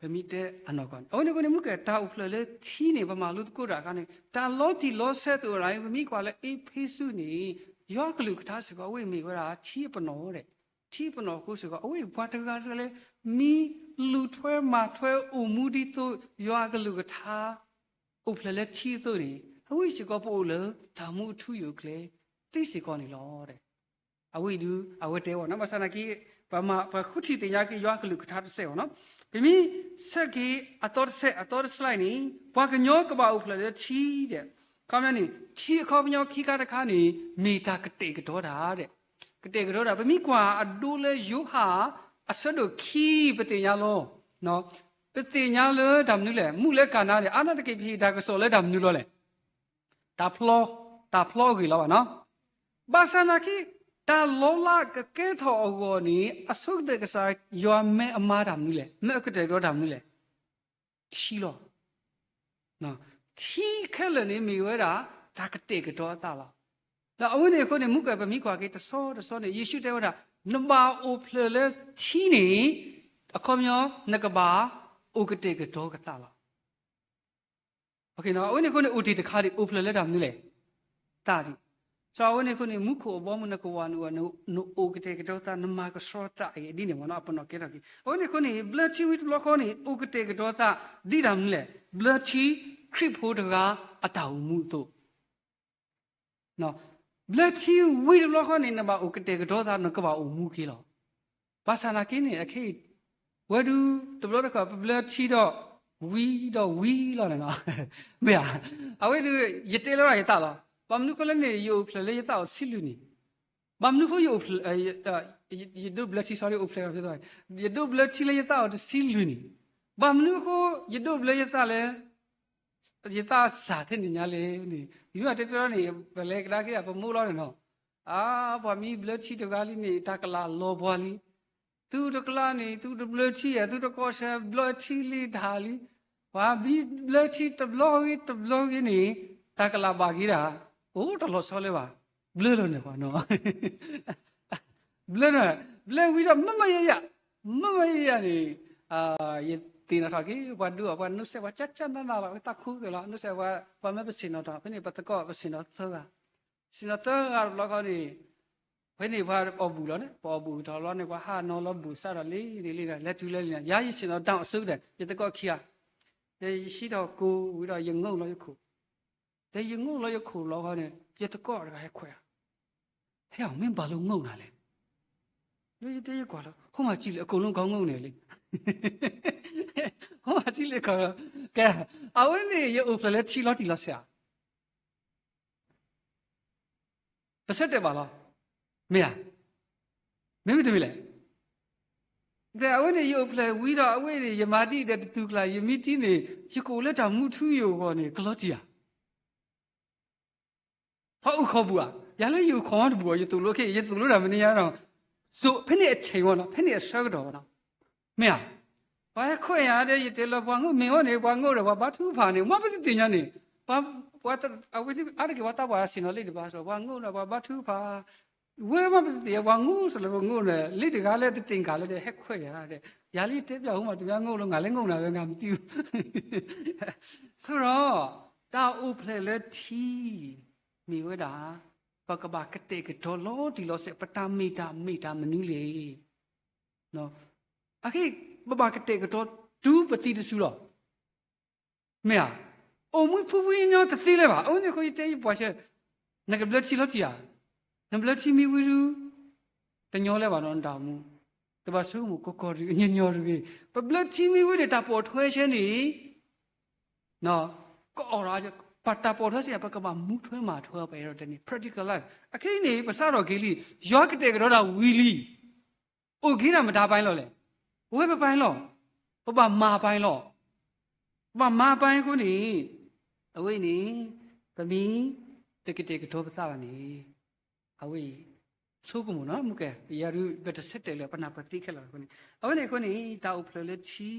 ပမ့ၢ်တဲအနီၢ်ကီၢ်န့ၣ် အဝဲန့ၣ်အဃိန့ၣ် မူကဲ တၢ်အိၣ်ဖျဲၣ်လၢထံန့ၣ် ပမၤလိသကိးတၢ်အခါန့ၣ် တၢ်လီၤတံၢ်လီၤဆဲးသ့ၣ်အိၣ်ဒၣ်အံၤ ပမ့ၢ်ကွၢ်လၢအ့းဖ့းစူးန့ၣ် ယွၤကလုၢ်ကထါစ့ၢ်ကီး အဝဲအံၤမ့ၢ်ဝဲဒၣ် ထံအပနီၣ်ဒီး ထံအပနီၣ်အဃိစ့ၢ်ကီး အဝဲအံၤပှၤတဂၤတဂၤလၢ မ့ၢ်လူၤထွဲမၤထွဲအိၣ်မူဒ်သိး ယွၤကလုၢ်ကထါ အိၣ်ဖျဲၣ်လၢထံအသိးန့ၣ် အဝဲအံၤစ့ၢ်ကီး ပအိၣ်လၢတၢ်မူအထူအယိာ်အကျဲသ့စ့ၢ်ကီးန့ၣ်လီၤ. အဝဲအံၤဒုး အဝဲတဲဝဲနီၤ ဘၣ်ဆၣ်နာ်က့ ပမၤ ပဃုထံၣ်သ့ၣ်ညါက့ၤ ယွၤကလုၢ်ကထါတစဲးဘၣ်နီၤ. ပမ့ၢ်ဆဲးက့ၤအသီတစဲး အသီတစဲးန့ၣ် ပှၤကညီကဘၣ်အိၣ်ဖျဲၣ်လၢထံဒီး ခီပညီန့ၣ် ထံအခီပညီခံခါတခါန့ၣ် မ့ၢ်တၢ်ကတဲာ်ကတီၤတၢ်ဒီး ကတဲာ်ကတီၤတၢ် ပမ့ၢ်ကွၢ်အဒိလၢယိၤဟၣ် အဆၢဒိၣ်ခံ ပသ့ၣ်ညါလီၤ. ပသ့ၣ်ညါလၢတၢ်မနုၤလဲၣ် မူးလၢကၤနါန့ၣ် အါဒၣ်တက့ၢ် ပဟ့ၣ်တၢ်ကစီၣ်လၢတၢ်မနုၤလီၤလဲၣ်. တၢ်ဖျီ, တၢ်ဖျီအဂ့ၢ်လီၤဘၣ်နီၤ. ဘၣ်ဆၣ်နာ်က့ တၢ်လီၤလးကကဲထီၣ်အဂီၢ်န့ၣ် အဆိကတၢၢ်ကစၢ်ယွၤမၢအမါတၢ်မနုၤလဲၣ်, မၢအကတဲာ်ကတီၤတၢ်မနုၤလဲၣ်. ထံလီၤ. ထံခဲလၢာ်န့ၣ်မ့ၢ်ဝဲဒၣ် တၢ်ကတဲာ်ကတီၤအသးလီၤ. ဒီးအဝဲန့ၣ်အဃိန့ၣ် မူကဲ ပမ့ၢ်ကွၢ်က့ၤတဆီတဆီန့ၣ် ယ့ၣ်ၡူးတဲဝဲဒၣ် နဘၣ်အိၣ်ဖျဲၣ်လၢထံန့ၣ် အခီပညီ နကဘၣ်အိၣ်ကတဲာ်ကတီၤကသးလီၤ. အဝဲန့ၣ်အဃိန့ၣ် အိၣ်တ့ၢ်တခါဒံး အိၣ်ဖျဲၣ်လၢတၢ်မနုၤလဲၣ်, သးဒံး. စးအဝဲန့ၣ်အဃိန့ၣ် မူခိၣ်အဘီအမုၢ် နကဝၤနအိၣ် နအိၣ်ကတဲာ်ကတီၤသး နမၤကဆှီသးအံၤ ဒ်န့ၣ်မ့ၢ်နီၤ အပနီၣ်ကဲထီၣ်က့ၤ. အဝဲန့ၣ်အဃိန့ၣ် ဘျၢထံဝံၤတဘျီဃီန့ၣ် အိၣ်ကတဲာ်ကတီၤသး ဒ်တၢ်မနုၤလဲၣ်, ဘျၢထံခရံာ်ဖိတဂၤအတၢ်အိၣ်မူအသိး ဘျၢထံဝံၤတဘျီဃီန့ၣ် နဘၣ်အိၣ်ကတဲာ်ကတီၤသး နကဘၣ်အိၣ်မူက့ၤလီၤ. ဘၣ်ဆၣ်နာ်က့န့ၣ် အခဲအံၤ ဝဲဒုးတဘျီတခီၣ် ပဘျၢထံဒီး ဝံၤဒီးဝံၤလီၤန့ၣ်လီၤ. မ့ၢ်ဧါ. အဝဲဒုး ယတဲလီၤယသးလီၤ. ဘၣ်မနုၤအဃိလဲၣ်န့ၣ် ယအိၣ်ဖျဲၣ်လၢယသးအိၣ်တဆံလွံၢ်နံၣ်, ဘၣ်မနုၤအဃိယအိၣ်ဖျဲၣ် ယဒိးဘျၢထံ sorry အိၣ်ဖျဲၣ် ယဒိးဘျၢထံလၢယသးအိၣ်တဆံလွံၢ်နံၣ်, ဘၣ်မနုၤအဃိ ယဒိးဘျၢယသးလၢ ယသးစၢ်ထဲန့ၣ်ညါလဲၣ်န့ၣ် ယွၤတဲတရီန့ၣ် ပလဲၤကဒါက့ၤ ပမိၢ်လီၤန့ၣ်နီၤ. အါ ပှၤမ့ၢ်ဘျၢထံတဂၤလံန့ၣ် တၢ်ကလၤလီၤပှၤလံ. သုတကျါန့ၣ် သုတဘျၢထံဧါ, သုတကီၢ်ဆၢဘျၢထံလံတဟါလံ. ပှၤမ့ၢ်ဘျၢထံတဘျီဂ့ၤတဘျီဂ့ၤန့ၣ် တၢ်ကလၤဘၣ်က့ၤဒၣ်, အိၣ်တလီၤဆီလၢၤဘၣ်. ဘျၢလီၤန့ၣ်ပှၤနီၤ ဘျၢ, ဘျၢဝံၤဒီး မ့မ့ၢ်ယယၤ, မ့မ့ၢ်ယယၤန့ၣ် ယသ့ၣ်နီၣ်ထီၣ်က့ၤ ပှၤဒုးအီၣ်ပှၤ နီၢ်စဲးပှၤ ကၠၢ်ကၠၢ်နးနးလီၤ တၢ်ခူက့ၤလီၤ. နီၢ်စဲးပှၤ ပှၤမၢပဆ့ၣ်နီၤထီၣ် ဖဲန့ၣ် ပသကိး ပဆ့ၣ်နီၤသၢဂၤ, ဆ့ၣ်နီၤသၢဂၤတဘျီဃီန့ၣ် ဖဲန့ၣ်ပှၤအီၣ်ဘူၣ်လီၤန့ၣ် ပအီၣ်ဘူၣ်ထီၣ်လီၤန့ၣ် ပှၤဟးနီၤလီၤဘူၣ်စးထီၣ်လံန့ၣ်လံဒီး လဲၤတုၤလဲၤလံန့ၣ် ယၤယဆ့ၣ်နီၤတၢ်အီၣ်ဆၢကတီၢ် ယသကိးခံဂၤ ဒီးယဟံးထီၣ်ကိၤဝံၤဒီး ယငိၢ်လီၤယခိၣ်, ဒီးယငိၢ်လီၤယခိၣ်လီၤဃီန့ၣ် ယသကိးတဂၤဟဲခွဲးဧါ, ဟဲအီၤ မ့ၢ်ဘၣ်လိငိၢ်နၤလဲၣ်. ယတဲယကွၢ်လီၤ ဟိမၤစံလံ အကိၣ်လၢကီငိၣ်န့ၣ်လံ ဟိမၤစံလံကီၢ်လီၤ ကဲ အဝဲန့ၣ် ယအိၣ်ဖျဲၣ်လၢထံလီၤတံၢ်လီၤဆဲးဧါ ပဆၢတဲာ်ဘၣ်လီၤ မ့ၢ်ဧါ မ့မ့ၢ်တမ့ၢ်လဲၣ် ဒီးအဝဲန့ၣ် ယအိၣ်ဖျဲၣ်ဝံၤဒီး အဝဲန့ၣ် ယမၤဒ်အံၤဒီးတတုၤကျါ ယမ့ၢ်ထံန့ၣ် ယကအိၣ်လၢတၢ်မူထူယိာ်အဂီၢ်န့ၣ် ကလီၤတံၢ်ဧါ ဟီၣ်အုၣ်ခီၣ်ဘူၣ်ဧါ ယၤလၢယအိၣ်ခီၣ်မီတဘူၣ် ယသိၣ်လိခဲအံၤ ယသိၣ်လိတၢ်မနုၤညါဒီး စိၤဖဲန့ၣ်အဆဲးဝဲနီၤ ဖဲန့ၣ်အဆၢကတီၢ်ဝဲနီၤ မ့ၢ်ဧါ ပှၤဟဲခွဲးယၤဒီး ယတဲလၢပှၤငိၣ်မ့ၢ်ဝဲန့ၣ် ပှၤငိၣ်ဒီးပှၤဘါထုကဖၣ်န့ၣ် မ့ၢ်ပတသ့ၣ်ညါန့ၣ် ပှၤ အဝဲအါတက့ၢ်ပှၤသးပှၢ်ဆ့ၣ်နီၤလံတဘၣ်စ့ၢ် ပှၤငိၣ်ဒီးပှၤဘါထုကဖၣ် ဝဲမ့ၢ်ပတသ့ၣ်ညါ ပှၤငိၣ်စ့ၢ်လၢပငိၣ်န့ၣ် လံတဂၤလၢတသ့ၣ်ညါလၢဒီး ဟဲခွဲးယၤဒီး ယၤလံတဲပျၢ်ဟူမး တမ့ၢ်ငိၣ်လၢ ငါလဲၤငိၣ်နၤဝဲ ငါမံၤတံၢ် ဆိဒီး တၢ်အိၣ်ဖျဲၣ်လၢထံ မ့ၢ်ဝဲဒၣ် ပကဘၣ်ကတဲာ်ကတီၤလီၤတံၢ်လီၤဆဲး ပတၢ်မ့ၢ်တၢ်မ့ၢ်တၢ်မနုၤလဲၣ် အခဲအံၤ ပဘၣ်ကတဲာ်ကတီၤတုၤပသံတစုလီၤ မ့ၢ်ဧါ အိၣ်မူဖှံဖှံညီညီတသ့လၢၤဘၣ်. အဝဲန့ၣ်အဃိ ယတဲယပှၤဆၢ နကဘျၢထံလီၤတံၢ်ဧါ, နဘျၢထံမံဝံဒု တညီလၢၤဘၣ်နီၤ နတၢ်အိၣ်မူ, တဘၣ်ဆိကမိၣ်ကီကီတဂ့ၤ ညီညီတဂ့ၤ, ပဘျၢထံမံဝံန့ၣ် တၢ်ပိာ်ထွဲဆဲန့ၣ် ကအိၣ်ဒီး ပတၢ်ပိာ်ထွဲဆဲန့ၣ် ပကဘၣ်မူထွဲမၤထွဲ ပအဲၣ်ဒိးတဲန့ၣ် practical life အခဲအံၤန့ၣ် ပစးထီၣ်က့ၤလံ, ယွၤကတဲာ်ကတီၤတၢ်ဝံၤလံ အိၣ်က့ၤဒၣ်မတၤပၢ်လီၤလဲၣ်. ပဝဲပပၢ်လီၤ. ပဘၣ်မၤပၢ်လီၤ. ပဘၣ်မၤပၢ်အဃိန့ၣ် အဝဲအံၤန့ၣ် ပမ့ၢ်တကတဲာ်ကတီၤပသးဘၣ်န့ၣ် အဝဲအံၤ ဆိကမိၣ်နီၤ မ့ၢ်ကဲ ပယၤဒုး ပတဆၢတဲာ်လၢ ပနၢ်ပၢၢ်သ့ခဲလၢာ်အဃိန့ၣ် အဝဲန့ၣ်အဃိန့ၣ် တၢ်အိၣ်ဖျဲၣ်လၢထံ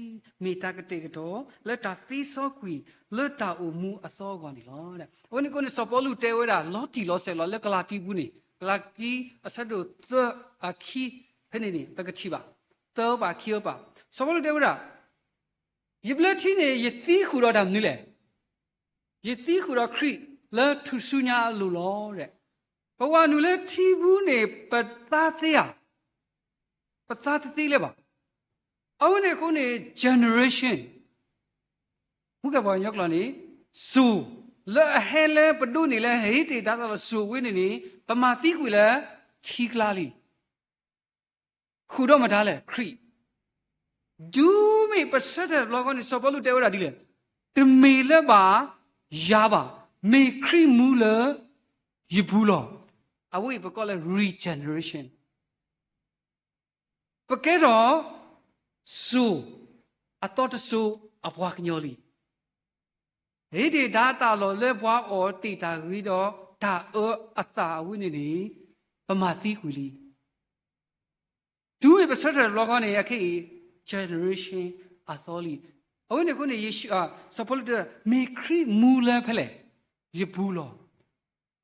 မ့ၢ်တၢ်ကတဲာ်ကတီၤ လၢတၢ်သ့စီကွံာ် လၢတၢ်အိၣ်မူအသီအဂီၢ်န့ၣ်လီၤ. အဝဲန့ၣ်အဃိန့ၣ် စီၤပီလူးတဲဝဲဒၣ် လီၤတံၢ်လီၤဆဲးလီၤ လၢကလၤတံပူၤန့ၣ် ကလၤတံ အဆၢဒိၣ်သၢ အခံ ဖဲန့ၣ်န့ၣ် ပကထံၣ်ဘၣ် သၢပာ်ခံပာ် စီၤပီလူးတဲဝဲဒၣ် ယဘျၢထံန့ၣ် ယသံဃုာ်ဒီးတၢ်မနုၤလဲၣ်. ယသံဃုာ်ဒီးခရံာ် လၢထူၣ်စုညါအလိၤလီၤ. ပဝဲနုာ်လၢထံပူၤန့ၣ် ပသါသ့ဧါ, ပသါတသ့လၢၤဘၣ်. အဝဲန့ၣ်အဃိန့ၣ် generation မ့ၢ်ကဲပှၤကညီကျိာ်န့ၣ် စိၤ လၢအဟဲလၢပဒိးန့ၢ်လၢဟ့တ့ၢ်တၢ်သးလီၤစိၤဝဲန့ၣ်န့ၣ် ပမၤသံကွံာ်လၢ ထံကျါလံ ဃုာ်ဒီးမတၤလဲၣ် ခရံာ်. တုၤမ့ၢ်ပဆၢထၢၣ်တဘျီဃီန့ၣ် စီၤပီလူးတဲဝဲဒၣ်ဒ်လဲၣ်, တမ့ၢ်လၢၤဘၣ်ယၤဘၣ်, မ့ၢ်ခရံာ်မူလၢယပူၤလီၤ. အဝဲအံၤပကိးလၢ regeneration ပကဲထီၣ် စိၤ အသီတစိၤအပှၤကညီလံ. ဟ့တ့ၢ်တၢ်သးလီၤလၢပှၤအီၣ်တ့ၢ်တၢ်ဂ့ၤဒီး တၢ်အၢအသးအဝဲန့ၣ်န့ၣ် ပမၤသံကွံာ်လံ. တုၤမ့ၢ်ပဆၢထၢၣ်တဘျီဃီန့ၣ် အခဲအံၤ generation အသီလံ. အဝဲန့ၣ်အဃိန့ၣ် ယ့ၣ်ၡူး စီၤပီလူးတဲ မ့ၢ်ခရံာ်မူလၢဖဲလဲၣ်, ယပူၤလီၤ.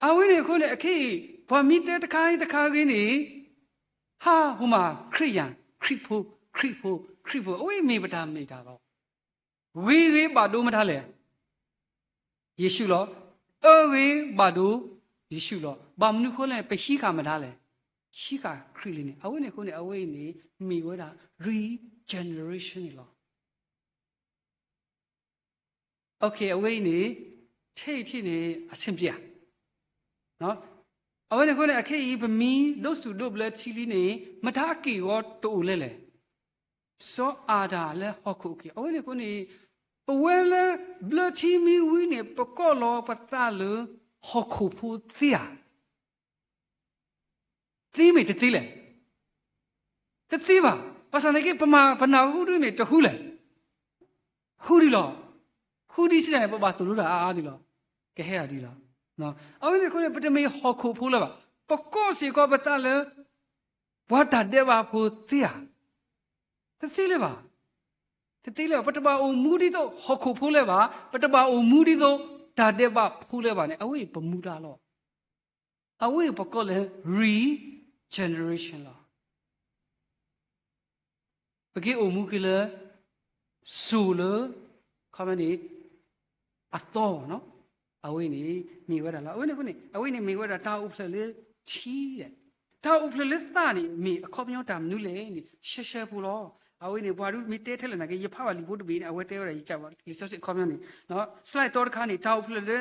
အဝဲန့ၣ်အဃိန့ၣ် အခဲအံၤ ပှၤမ့ၢ်တဲတခါတခါဂ့ၤန့ၣ် ဟးဟိမး ခရံာ်ယၤ ခရံာ်ဖိ ခရံာ်ဖိ ခရံာ်ဖိ အဝဲမ့ၢ်ပတၢ်မ့ၢ်တၢ်တီ ဂ့ၤဂ့ၤဘၣ်ဒိမတၤလဲၣ်, ယ့ၣ်ၡူးလီၤ. အၢဂ့ၤဘၣ်ဒိ ယ့ၣ်ၡူးလီၤ. ဘၣ်မနုၤအဃိလဲၣ် ပဟံးဃာ်မတၤလဲၣ်, ဟံးဃာ်ခရံာ်လံန့ၣ်. အဝဲန့ၣ်အဃိန့ၣ် အဝဲအံၤန့ၣ် မ့ၢ်ဝဲဒၣ် regeneration န့ၣ်လီၤ. အဝဲအံၤန့ၣ် ထဲအံၤထံၣ်န့ၣ် အဆင်ပြေဧါ. အဝဲန့ၣ်အဃိန့ၣ် အခဲအံၤ ပမ့ၢ်ဒိးစူၣ်ဒိးဘျၢထံလံန့ၣ် မတၤအက့ၢ်အဂီၤတအိၣ်လဲၣ်လဲၣ်. စီၤအၤဒၣ်လၢဟီၣ်ခိၣ်အက့ၢ်. အဝဲန့ၣ်အဃိန့ၣ် ပဝဲလၢဘျၢထံမံဝံန့ၣ် ပကိးလီၤပသးလၢ ဟီၣ်ခိၣ်ဖိသ့ဧါ. သ့မ့ၢ်တသ့လဲၣ်. တသ့ဘၣ်. ဘၣ်ဆၣ်သနာ်က့ ပမၤပနၢ်ဟူဒ်မ့ၢ်တဟူလဲၣ်. ဟူဒံးလီၤ. ဟူဒံးစံးတၢ်န့ၣ် ပဘၣ်သိၣ်လိတၢ်အါအါဒံးလီၤ. ကဟဲဂၤဒံးလီၤ. အဝဲန့ၣ်အဃိန့ၣ် ပတမ့ၢ်ဟီၣ်ခိၣ်ဖိလၢၤဘၣ်. ပကိးစ့ၢ်ကီးပသးလၢ ပှၤတၢ်ဒဲးဘးဖိသ့ဧါ. တသ့လၢၤဘၣ်. တသ့လၢၤဘၣ်. ပတဘၣ်အိၣ်မူဒ်သိးဟီၣ်ခိၣ်ဖိလၢၤဘၣ်. ပတဘၣ်အိၣ်မူဒ်သိးတၢ်ဒဲးဘးဖိလၢၤဘၣ်န့ၣ် အဝဲအံၤပမူဒါလီၤ. အဝဲအံၤပကိးလၢ regeneration လီၤ. ပက့ၤအိၣ်မူက့ၤလၢ စိၤလၢ ခီမ့ၢ်န့ၣ် အသီနီၤ. အဝဲန့ၣ် မ့ၢ်ဝဲဒၣ်လီၤ. အဝဲန့ၣ်အဃိန့ၣ် အဝဲန့ၣ်မ့ၢ်ဝဲဒၣ်တၢ်အိၣ်ဖျဲၣ်လၢထံဒီး တၢ်အိၣ်ဖျဲၣ်လၢသးန့ၣ် မ့ၢ်အခီပညီတၢ်မနုၤလဲၣ်န့ၣ် ရှဲရှဲဖိလီၤ. အဝဲန့ၣ် ပှၤဒုးမ့ၢ်တဲထဲလဲၣ်နာ်က့ ယဖးဘၣ်လံာ်ဖိတဘ့ၣ်န့ၣ် အဝဲတဲဝဲဒၣ်ယကးဘၣ်လံာ်စီဆှံအခီပညီန့ၣ် slide တီတခါန့ၣ် တၢ်အိၣ်ဖျဲၣ်လၢ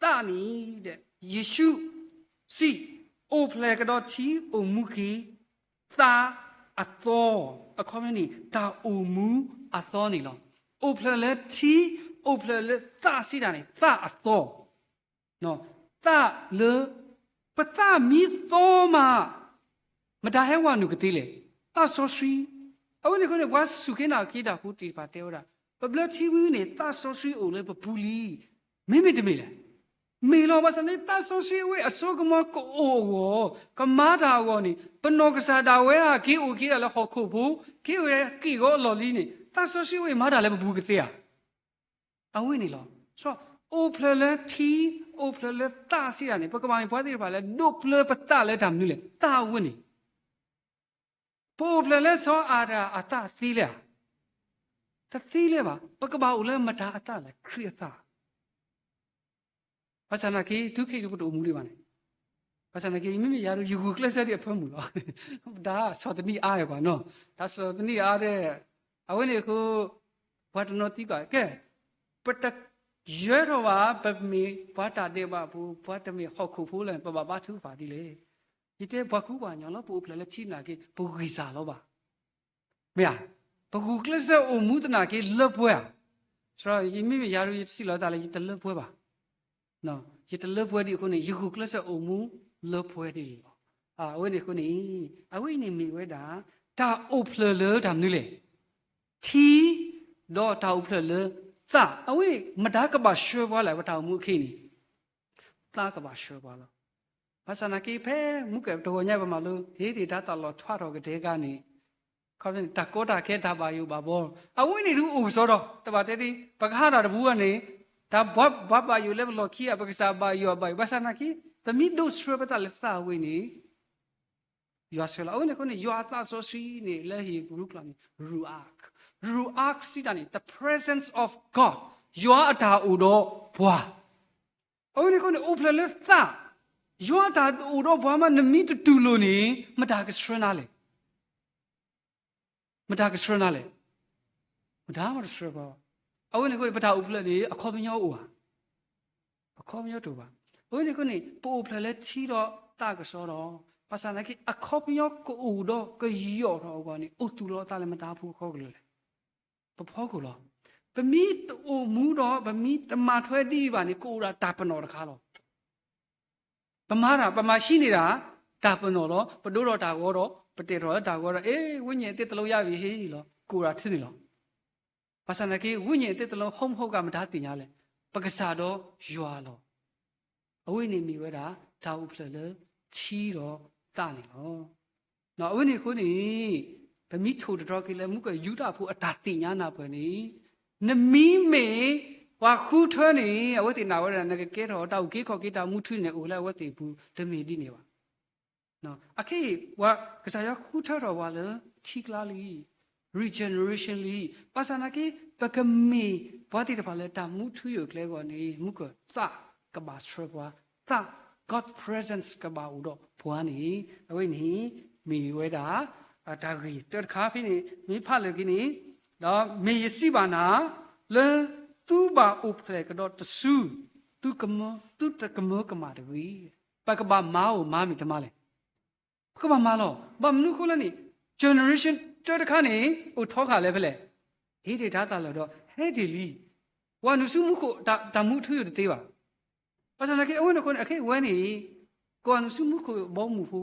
သးန့ၣ်ဒီး ယ့ၣ်ၡူးစံး အိၣ်ဖျဲၣ်ကဒီးထံအိၣ်မူက့ၤ သး အသီ, အခီပညီန့ၣ် တၢ်အိၣ်မူအသီန့ၣ်လီၤ. အိၣ်ဖျဲၣ်လၢထံ, အိၣ်ဖျဲၣ်လၢသးစံးတၢ်န့ၣ် သးအသီ, သးလၢ ပသးမ့ၢ်သီမး မတၤဟဲဝဲနုာ်ကသ့လဲၣ်. သးစီဆှံ. အဝဲန့ၣ်အဃိန့ၣ် ပှၤစူၢ်က့ၤနာ်က့ၤတၢ်ဖိသ့ၣ်တဖၣ်တဲဝဲဒၣ် ပဘျၢထံဝံၤန့ၣ် သးစီဆှံအိၣ်လၢပပူၤလံ. မ့မ့ၢ်တမ့ၢ်လဲၣ်. မ့ၢ်လီၤ. ဘၣ်ဆၣ်န့ၣ် သးစီဆှံအဝဲအစိကမီၤကအိၣ်အဂီၢ်, ကမၤတၢ်အဂီၢ်န့ၣ် ပနီၢ်ကစၢ်ဒၣ်ဝဲဧါ က့ၤအိၣ်က့ၤဒၣ်လၢဟီၣ်ခိၣ်ဖိ, က့ၤအိၣ်က့ၤဂီၤအလီၢ်လံန့ၣ် သးစီဆှံအဝဲမၤတၢ်လၢပပူၤကသ့ဧါ. အဝဲန့ၣ်လီၤ. ဆီ အိၣ်ဖျဲၣ်လၢထံ, အိၣ်ဖျဲၣ်လၢသးစံးတၢ်န့ၣ် ပကဘၣ်မ့ၢ်ပှၤသ့ၣ်တဖၣ်လၢဒိးဖျဲပသးလၢတၢ်မနုၤလဲၣ်. သးအဝဲန့ၣ် ပအိၣ်ဖျဲၣ်လၢစီၤအၤဒၣ်အသးသ့လဲၣ်ဧါ. တသ့လၢၤဘၣ်. ပကဘၣ်အိၣ်လၢမတၤအသးလဲၣ်. ခရံာ်အသး. ဘၣ်ဆၣ်နာ်က့ တုၤခဲအံၤဒုးပတအိၣ်မူဒံးဘၣ်န့ၣ်, ဘၣ်ဆၣ်နာ်က့ မ့မ့ၢ်ယၤဒုး ယဂုာ်ကျဲးစၢးဒံးအဖၢမုၢ်လီၤ. တၢ်ဆီၣ်သနံးအါဝဲပှၤနီၤ, တၢ်ဆီၣ်သနံးအါဒီး အဝဲန့ၣ်အဃိ ပှၤတနီၤသံကွၢ် ကဲ ပတယၢထီၣ်ဘၣ် ပမ့ၢ်ပှၤတၢ်ဒဲးဘးဖိ, ပှၤတမ့ၢ်ဟီၣ်ခိၣ်ဖိလဲၣ်, ပဘၣ်ဘါထုကဖၣ်ဒ်လဲၣ်. ယတဲပှၤကူပှၤကညီလီၤ. ပအိၣ်ဖျဲၣ်လၢထံသနာ်က့ ပဂံၢ်စၢ်လီၤဘၣ်. မ့ၢ်ဧါ. ပဂုာ်ကျဲးစၢးအိၣ်မူသနာ်က့လၢပှဲၤဧါ. စရီ ယမ့မ့ၢ်ယၤဒုး ယတစံးလီၤသးလၢ ယတလၢပှဲၤဘၣ်. ယတလၢပှဲၤဒံးအဃိန့ၣ် ယဂုာ်ကျဲးစၢးအိၣ်မူလၢပှဲၤဒ်န့ၣ်လီၤ. အဝဲန့ၣ်အဃိန့ၣ်, အဝဲအံၤန့ၣ်မ့ၢ်ဝဲဒၣ် တၢ်အိၣ်ဖျဲၣ်လၢတၢ်မနုၤလဲၣ်. ထံ, ဒီးတၢ်အိၣ်ဖျဲၣ်လၢသး, အဝဲမတၤကဘၣ်ဆှၢပှၤလဲၣ်, ပတၢ်အိၣ်မူအခ့အံၤန့ၣ် သးကဘၣ်ဆှၢပှၤလီၤ. ဘၣ်ဆၣ်နာ်က့ ဖဲမူကတဂီၤညါပမၤလိ ဟ့ၣ်ဒံးတၢ်သးလီၤထွဲထီၣ်ကတဲာ်ကတီၤန့ၣ်, ခီဖျိတၢ်ကီတၢ်ခဲတၢ်ဘၣ်ယိၣ်ဘၣ်ဘီ, အဝဲန့ၣ်ဒုးအိၣ်ကစီဒီ, တဘၣ်တဲဒ် ပကဟးထီၣ်တပူၤဘၣ်န့ၣ်, တၢ်ဘၣ်ဘၣ်ယိၣ်လၢပလီၢ်ခံဧါ, ပကစၢ်ဘၣ်ယိၣ်အဘၣ်ယိၣ်, ဘၣ်ဆၣ်နာ်က့ ပမ့ၢ်ဒိးဆှၢပသးလၢသးအဝဲန့ၣ် ယွၤဆှၢလီၤ. အဝဲန့ၣ်အဃိန့ၣ် ယွၤအသးစီဆှံန့ၣ် လၢဟ့ၣ်ဘြူၤကျိာ်န့ၣ် ruach, ruach စံးတၢ်န့ၣ် the presence of God, ယွၤအတၢ်အိၣ်ဒီးပှၤ. အဝဲန့ၣ်အဃိန့ၣ် အိၣ်ဖျဲၣ်လၢသး, ယွၤအတၢ်အိၣ်ဒီးပှၤမး နမ့ၢ်တတူၢ်လိာ်န့ၣ် မတၤကဆှၢနၤလဲၣ်. မတၤကဆှၢနၤလဲၣ်. မတၤမးတဆှၢဘၣ်. အဝဲန့ၣ်အဃိန့ၣ် ပတၢ်အိၣ်ဖျဲၣ်န့ၣ် အခီပညီအိၣ်ဧါ. အခီပညီတအိၣ်ဘၣ်. အဝဲန့ၣ်အဃိန့ၣ် ပအိၣ်ဖျဲၣ်လၢထံဒီးသးကစီဒီ, ဘၣ်ဆၣ်နာ်က့ အခီပညီကအိၣ်ဒီးကယီၢ်ထီၣ်အဂီၢ်န့ၣ် အိၣ်သူၣ်လီၤအသးလၢမတၤဖိအဖီခိၣ်လဲၣ်. ပဖီခိၣ်လီၤ. ပမ့ၢ်တအိၣ်မူဒီး ပမ့ၢ်တမၤထွဲဒ်အံၤဘၣ်န့ၣ် ကအိၣ်ဒၣ်တၢ်ပနီၣ်တခါလီၤ. ပမၤတၢ် ပမၤဟံးန့ၢ်ဒၣ် တၢ်ပနီၣ်လီၤ. ပဒိထီၣ်တၢ်ဂီၤဒီး ပတဲာ်ထီၣ်လၢတၢ်ဂီၤဒီး အ့ ဝိညာဉ်အသစ်တစ်လုံးရပြီဟ့ၣ်လီၤ ကအိၣ်ဒၣ်ထံန့ၣ်လီၤ. ဘၣ်ဆၣ်နာ်က့ ဝိညာဉ်အသစ်တစ်လုံး ဟုတ်မဟုတ်က မတၤသ့ၣ်ညါလဲၣ်. ပကစၢ်ဒီးယွၤလီၤ. အဝဲန့ၣ်မ့ၢ်ဝဲဒၣ် တၢ်အိၣ်ဖျဲၣ်လၢထံဒီးသးန့ၣ်လီၤ. အဝဲန့ၣ်အဃိန့ၣ် ပမ့ၢ်ထိၣ်သတြီၤက့ၤလၢမူကီၢ်ယူဒၤဖိအတၢ်သ့ၣ်ညါနၢ်ပၢၢ်န့ၣ် နမ့မ့ၢ်ပှၤဃုထၢန့ၣ် အဝဲသ့ၣ်နာ်ဝဲဒၣ် နကကဲထီၣ်တၢ်အုၣ်က့ၤခီၣ်က့ၤတၢ်မူထူန့ၣ် အိၣ်လၢအဝဲသ့ၣ်အပူၤ တမ့ၢ်ဒ်န့ၣ်ဘၣ်. အခဲအံၤ ပှၤကစၢ်ယွၤဃုထၢထီၣ်ပှၤလၢထံကျါလံ, regeneration လံ. ဘၣ်ဆၣ်နာ်က့ ပကမ့ၢ်ပှၤသ့ၣ်တဖၣ်လၢတၢ်မူထူယိာ်ကျဲအဂီၢ်န့ၣ် မူကီၢ်သးကဘၣ်ဆှၢပှၤ, သး God presence ကဘၣ်အိၣ်ဒီးပှၤန့ၣ် အဝဲန့ၣ် မ့ၢ်ဝဲဒၣ် တၢ်ဂ့ၢ်တၢတခါဖဲန့ၣ် မ့ၢ်ဖးလၢာ်က့ၤန့ၣ်, ဒီးမ့ၢ်ယစံးဘၣ်နၤ လၢသုဘၣ်အိၣ်ဖျဲၣ်ကဒီးတစု သုကမၢ သုတကမၢကမၣ်တဂ့ၤ. ပကဘၣ်မၤဧိၤမၤမ့ၢ်တမၤလဲၣ်. ပကဘၣ်မၤလီၤ. ဘၣ်မနုၤအဃိလဲၣ်န့ၣ် generation တၢတခါန့ၣ် အိၣ်ထီဃာ်လၢဖဲလဲၣ်. ဟ့ၣ်ဒံးတၢ်သးလၢာ်ဒီး ဟဲဒ်လံ. ပှၤနုာ်ဆူမူခိၣ် တၢ်မူထူယိာ်တသ့ဘၣ်. ဘၣ်ဆၣ်သနာ်က့ အဝဲန့ၣ်အဃိန့ၣ် အခဲအံၤဝဲန့ၣ် ကီၢ်နုာ်ဆူမူခိၣ်ဘီမုၢ်ဖိ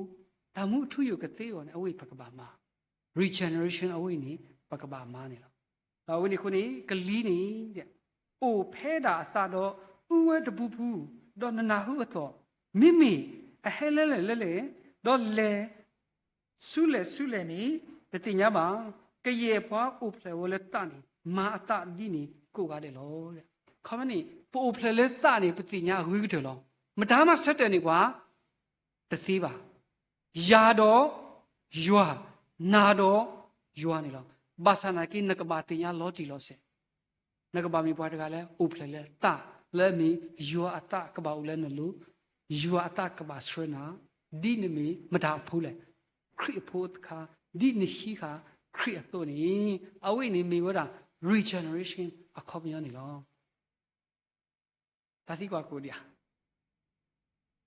တၢ်မူထူယိာ်ကသ့အဂီၢ်န့ၣ် အဝဲပကဘၣ်မၤ regeneration အဝဲအံၤန့ၣ် ပကဘၣ်မၤန့ၣ်လီၤ. ဒီးအဝဲန့ၣ်အဃိန့ၣ် ကလံၤန့ၣ် အိၣ်ဖဲဒၣ်အသးဒီးအူဝဲတပူၤပူၤ, ဒီးနနၢ်ဟူအသီၣ်, မ့မ့ၢ်အဟဲလၢလဲၣ်လၢလဲၣ်, ဒီးလဲၤဆူလဲၣ်ဆူလဲၣ်န့ၣ် တသ့ၣ်ညါဘၣ်. ကယဲၢ်ပှၤအိၣ်ဖျဲၣ်ဝဲလၢသးန့ၣ် မၤအသးဒ်န့ၣ်ကိးဂၤဒဲးလီၤ. ခီမ့ၢ်န့ၣ် ပအိၣ်ဖျဲၣ်လၢသးန့ၣ် ပသ့ၣ်ညါအဂ့ၤကတၢၢ်လီၤ. မတၤမးဆၢတဲာ်န့ၢ်ပှၤ တသ့ဘၣ်. ယၤဒီးယွၤ, နၤဒီးယွၤန့ၣ်လီၤ. ဘၣ်ဆၣ်သနာ်က့ နကဘၣ်သ့ၣ်ညါလီၤတံၢ်လီၤဆဲး, နကဘၣ်မ့ၢ်ပှၤတဂၤလၢအိၣ်ဖျဲၣ်လၢသး, လၢအမ့ၢ်ယွၤအသးကဘၣ်အိၣ်လၢနလိၤ, ယွၤအသးကဘၣ်ဆှၢနၤ, ဒ်နမ့ၢ်မတၤအဖိလဲၣ်, ခရံာ်အဖိတခါ, ဒ်နဟံးဃာ်ခရံာ်အသိးန့ၣ်, အဝဲန့ၣ်မ့ၢ်ဝဲဒၣ် regeneration အခီပညီန့ၣ်လီၤ. တၢ်သံကွၢ်ကအိၣ်ဒံးဧါ.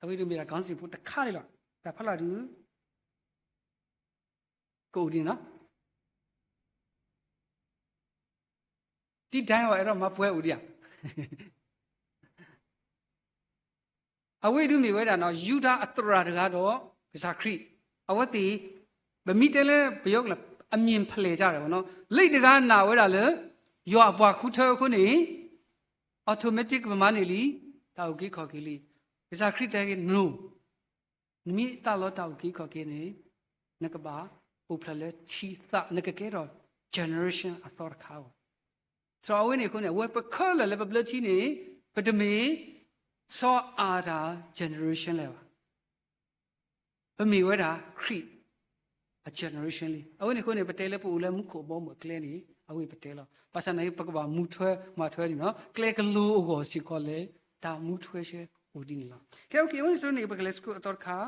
အဝဲဒၣ်မ့ၢ်ဒၣ် concept ဖိတခါန့ၣ်လီၤ. တၢ်ဖးလၢ်ဒုး ကအိၣ်ဒ်န့ၣ်လီၤ. တံတၢ်ဝဲအဲၣ်ဒိးမၤပှဲၤအိၣ်ဒံးဧါ. အဝဲဒုးမ့ၢ်ဝဲဒၣ် ယူဒၤအသရၣ်တဂၤဒီးကစၢ်ခရံာ်, အဝဲသ့ၣ် ပမ့ၢ်တဲလၢပယီၤကျိာ် အမြင်ဖလှယ်ကြတယ်ပေါ့နော်, လံာ်တဂၤနာ်ဝဲဒၣ်လၢ ယွၤအပှၤဃုထၢအဃိန့ၣ် automatic ပမၤန့ၢ်လံ တၢ်အုၣ်က့ၤခီၣ်က့ၤလံ. ကစၢ်ခရံာ်တဲက့ၤ no, နမ့ၢ်သးလီတၢ်အုၣ်က့ၤခီၣ်က့ၤန့ၣ် နကဘၣ်အိၣ်ဖျဲၣ်လၢထံသး နကကဲထီၣ် generation အသီတခါဘၣ်. ဆိုတော့ အဝဲန့ၣ်အဃိန့ၣ် အဝဲပခဲလၢာ်လၢပဘျၢထံန့ၣ် ပတမ့ၢ်စီၤအၤဒၣ် generation လၢၤဘၣ်. ပမ့ၢ်ဝဲဒၣ်ခရံာ်အ generation လံ. အဝဲန့ၣ်အဃိန့ၣ် ပတဲလၢပအိၣ်လၢမူခိၣ်အဘီအမုၢ်အကျဲန့ၣ် အဝဲပတဲလီၤ. ဘၣ်ဆၣ်သနာ်က့ ပကဘၣ်မူထွဲမၤထွဲန့ၣ်လီၤ. ကျဲကလိအဂီၢ်စ့ၢ်ကီးလၢ တၢ်မူထွဲရှဲအိၣ်ဒ်န့ၣ်လီၤ. ကဲ okay, အဝဲန့ၣ်အဃိန့ၣ် ပကလဲၤဆူအသီတခါ,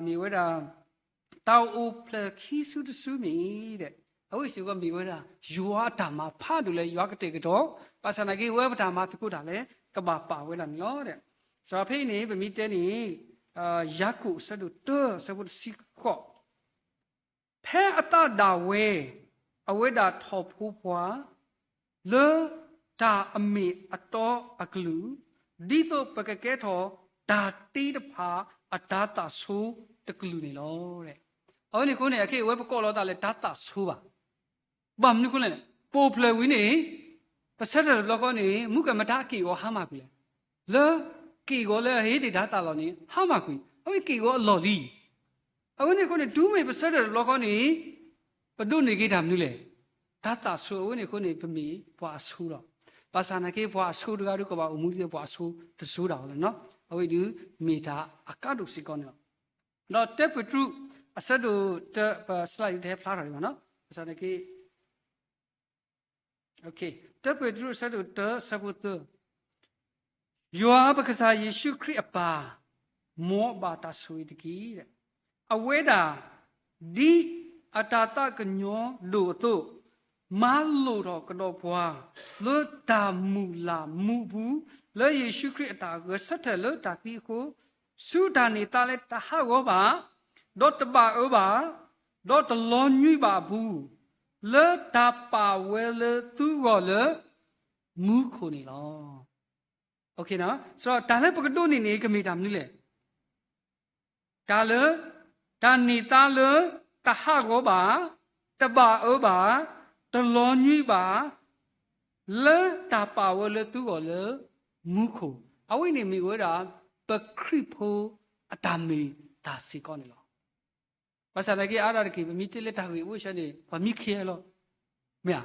မ့ၢ်ဝဲဒၣ် တၢ်အိၣ်ဖျဲၣ်ခံစုတစုမ့ၢ်ဒဲး, အဝဲစ့ၢ်ကီးမ့ၢ်ဝဲဒၣ် ယွၤအတၢ်မၤဖးဒိၣ်လၢယွၤကတဲာ်ကတီၤ, ဘၣ်ဆၣ်သနာ်က့ ဝဲပတၢ်မၤသကိးတၢ်လဲၣ် ကဘၣ်ပာ်ဝဲဒၣ်န့ၣ်လီၤ. ဒီးဖဲအံၤန့ၣ် ပမ့ၢ်တဲန့ၣ် ယၤကိာ်အဆၢဒိၣ်တၢ အဆၢဖိတဆံဃိး, ဖဲအသးဒၣ်ဝဲ အဝဲဒၣ်ထီၣ်ဖိပှၤ လၢတၢ်အမ့ၢ်အတီအကလုာ်, ဒ်သိးပကကဲထီၣ်တၢ်တ့တဖၣ်အတၤသၣ်ဆိတကလုာ်န့ၣ်လီၤ. အဝဲန့ၣ်အဃိန့ၣ် အခဲအံၤဝဲပကိးလီၤသးလၢတၤသၣ်ဆိဘၣ်. ဘၣ်မနုၤအဃိလဲၣ်န့ၣ် ပအိၣ်ဖျဲၣ်ဝံၤန့ၣ် ပဆၢထၢၣ်တဘျီဃီန့ၣ် မုၢ်ကမတၤက့ၣ်ဂီၤဟါမၢ်ကွံာ်လဲၣ်. လၢက့ၣ်ဂီၤလၢအဟ့ၣ်တ့ၢ်တၤသၣ်လီၤန့ၣ် ဟါမၢ်ကွံာ်, အဝဲက့ၣ်ဂီၤအလီၢ်လံ. အဝဲန့ၣ်အဃိန့ၣ် တုၤမ့ၢ်ပဆၢထၢၣ်တဘျီဃီန့ၣ် ပဒိးန့ၢ်က့ၤတၢ်မနုၤလဲၣ်. တၤသၣ်ဆိ အဝဲန့ၣ်အဃိန့ၣ် ပမ့ၢ်ပှၤအဆိလီၤ. ဘၣ်ဆၣ်သနာ်က့ ပှၤအဆိတဂၤဒီးကဘၣ်အိၣ်မူဒ်သိးပှၤအဆိတစိၤဒၣ်ဝဲလီၤ. အဝဲဒုးမ့ၢ်တၢ်အကါဒိၣ်စ့ၢ်ကီးန့ၣ်လီၤ. ဒီးတၢပ့းတရူး အဆၢဒိၣ်တၢ ပစလၢ်အံၤတဟဲဖျါထီၣ်ဒံးဘၣ်နီၤ, ဘၣ်ဆၣ်သနာ်က့ တၢပ့းတရူးအဆၢဒိၣ်တၢ အဆၢဖိသၢ, ယွၤပကစၢ်ယ့ၣ်ၡူးခရံာ်အပၢ် မ်ဘၣ်တၢ်ဆိၣ်ဂ့ၤတက့ၢ်. အဝဲဒၣ် ဒ်အတၤသၣ်ကညီၤဒိၣ်အသိး, မၤလိာ်ထီၣ်ကဒီးပှၤ လၢတၢ်မုၢ်လၢ်မူအပူၤ, လၢယ့ၣ်ၡူးခရံာ်အတၢ်ဂဲၤဆၢထၢၣ်လၢတၢ်သံအဃိ, ဆူတၢ်န့ၢ်သါလၢတဟးဂီၤဘၣ်, ဒီးတဘၣ်အၢဘၣ်, ဒီးတလီၤညွံးဘၣ်အပူၤ, လၢတၢ်ပာ်ဝဲလၢသုဂီၢ်လၢမူခိၣ်န့ၣ်လီၤ. ဆိုတော့ တၢ်လၢပကဒိးန့ၢ်န့ၣ် ကမ့ၢ်တၢ်မနုၤလဲၣ်. တၢ်လၢ တၢ်န့ၢ်သါလၢတဟးဂီၤဘၣ်, တဘၣ်အၢဘၣ်, တလီၤညွံးဘၣ်, လၢတၢ်ပာ်ဝဲလၢသုဂီၢ်လၢမူခိၣ်, အဝဲန့ၣ်မ့ၢ်ဝဲဒၣ် ပခရံာ်ဖိအတၢ်မ့ၢ်တၢ်စ့ၢ်ကီးန့ၣ်လီၤ. ဘၣ်ဆၣ်သနာ်က့ အါဒၣ်တက့ၢ် ပမ့ၢ်တဲလၢတၢ်ဂ့ၢ်အိၣ်ဆၢန့ၣ် ပှၤမံခ့လီၤ. မ့ၢ်ဧါ.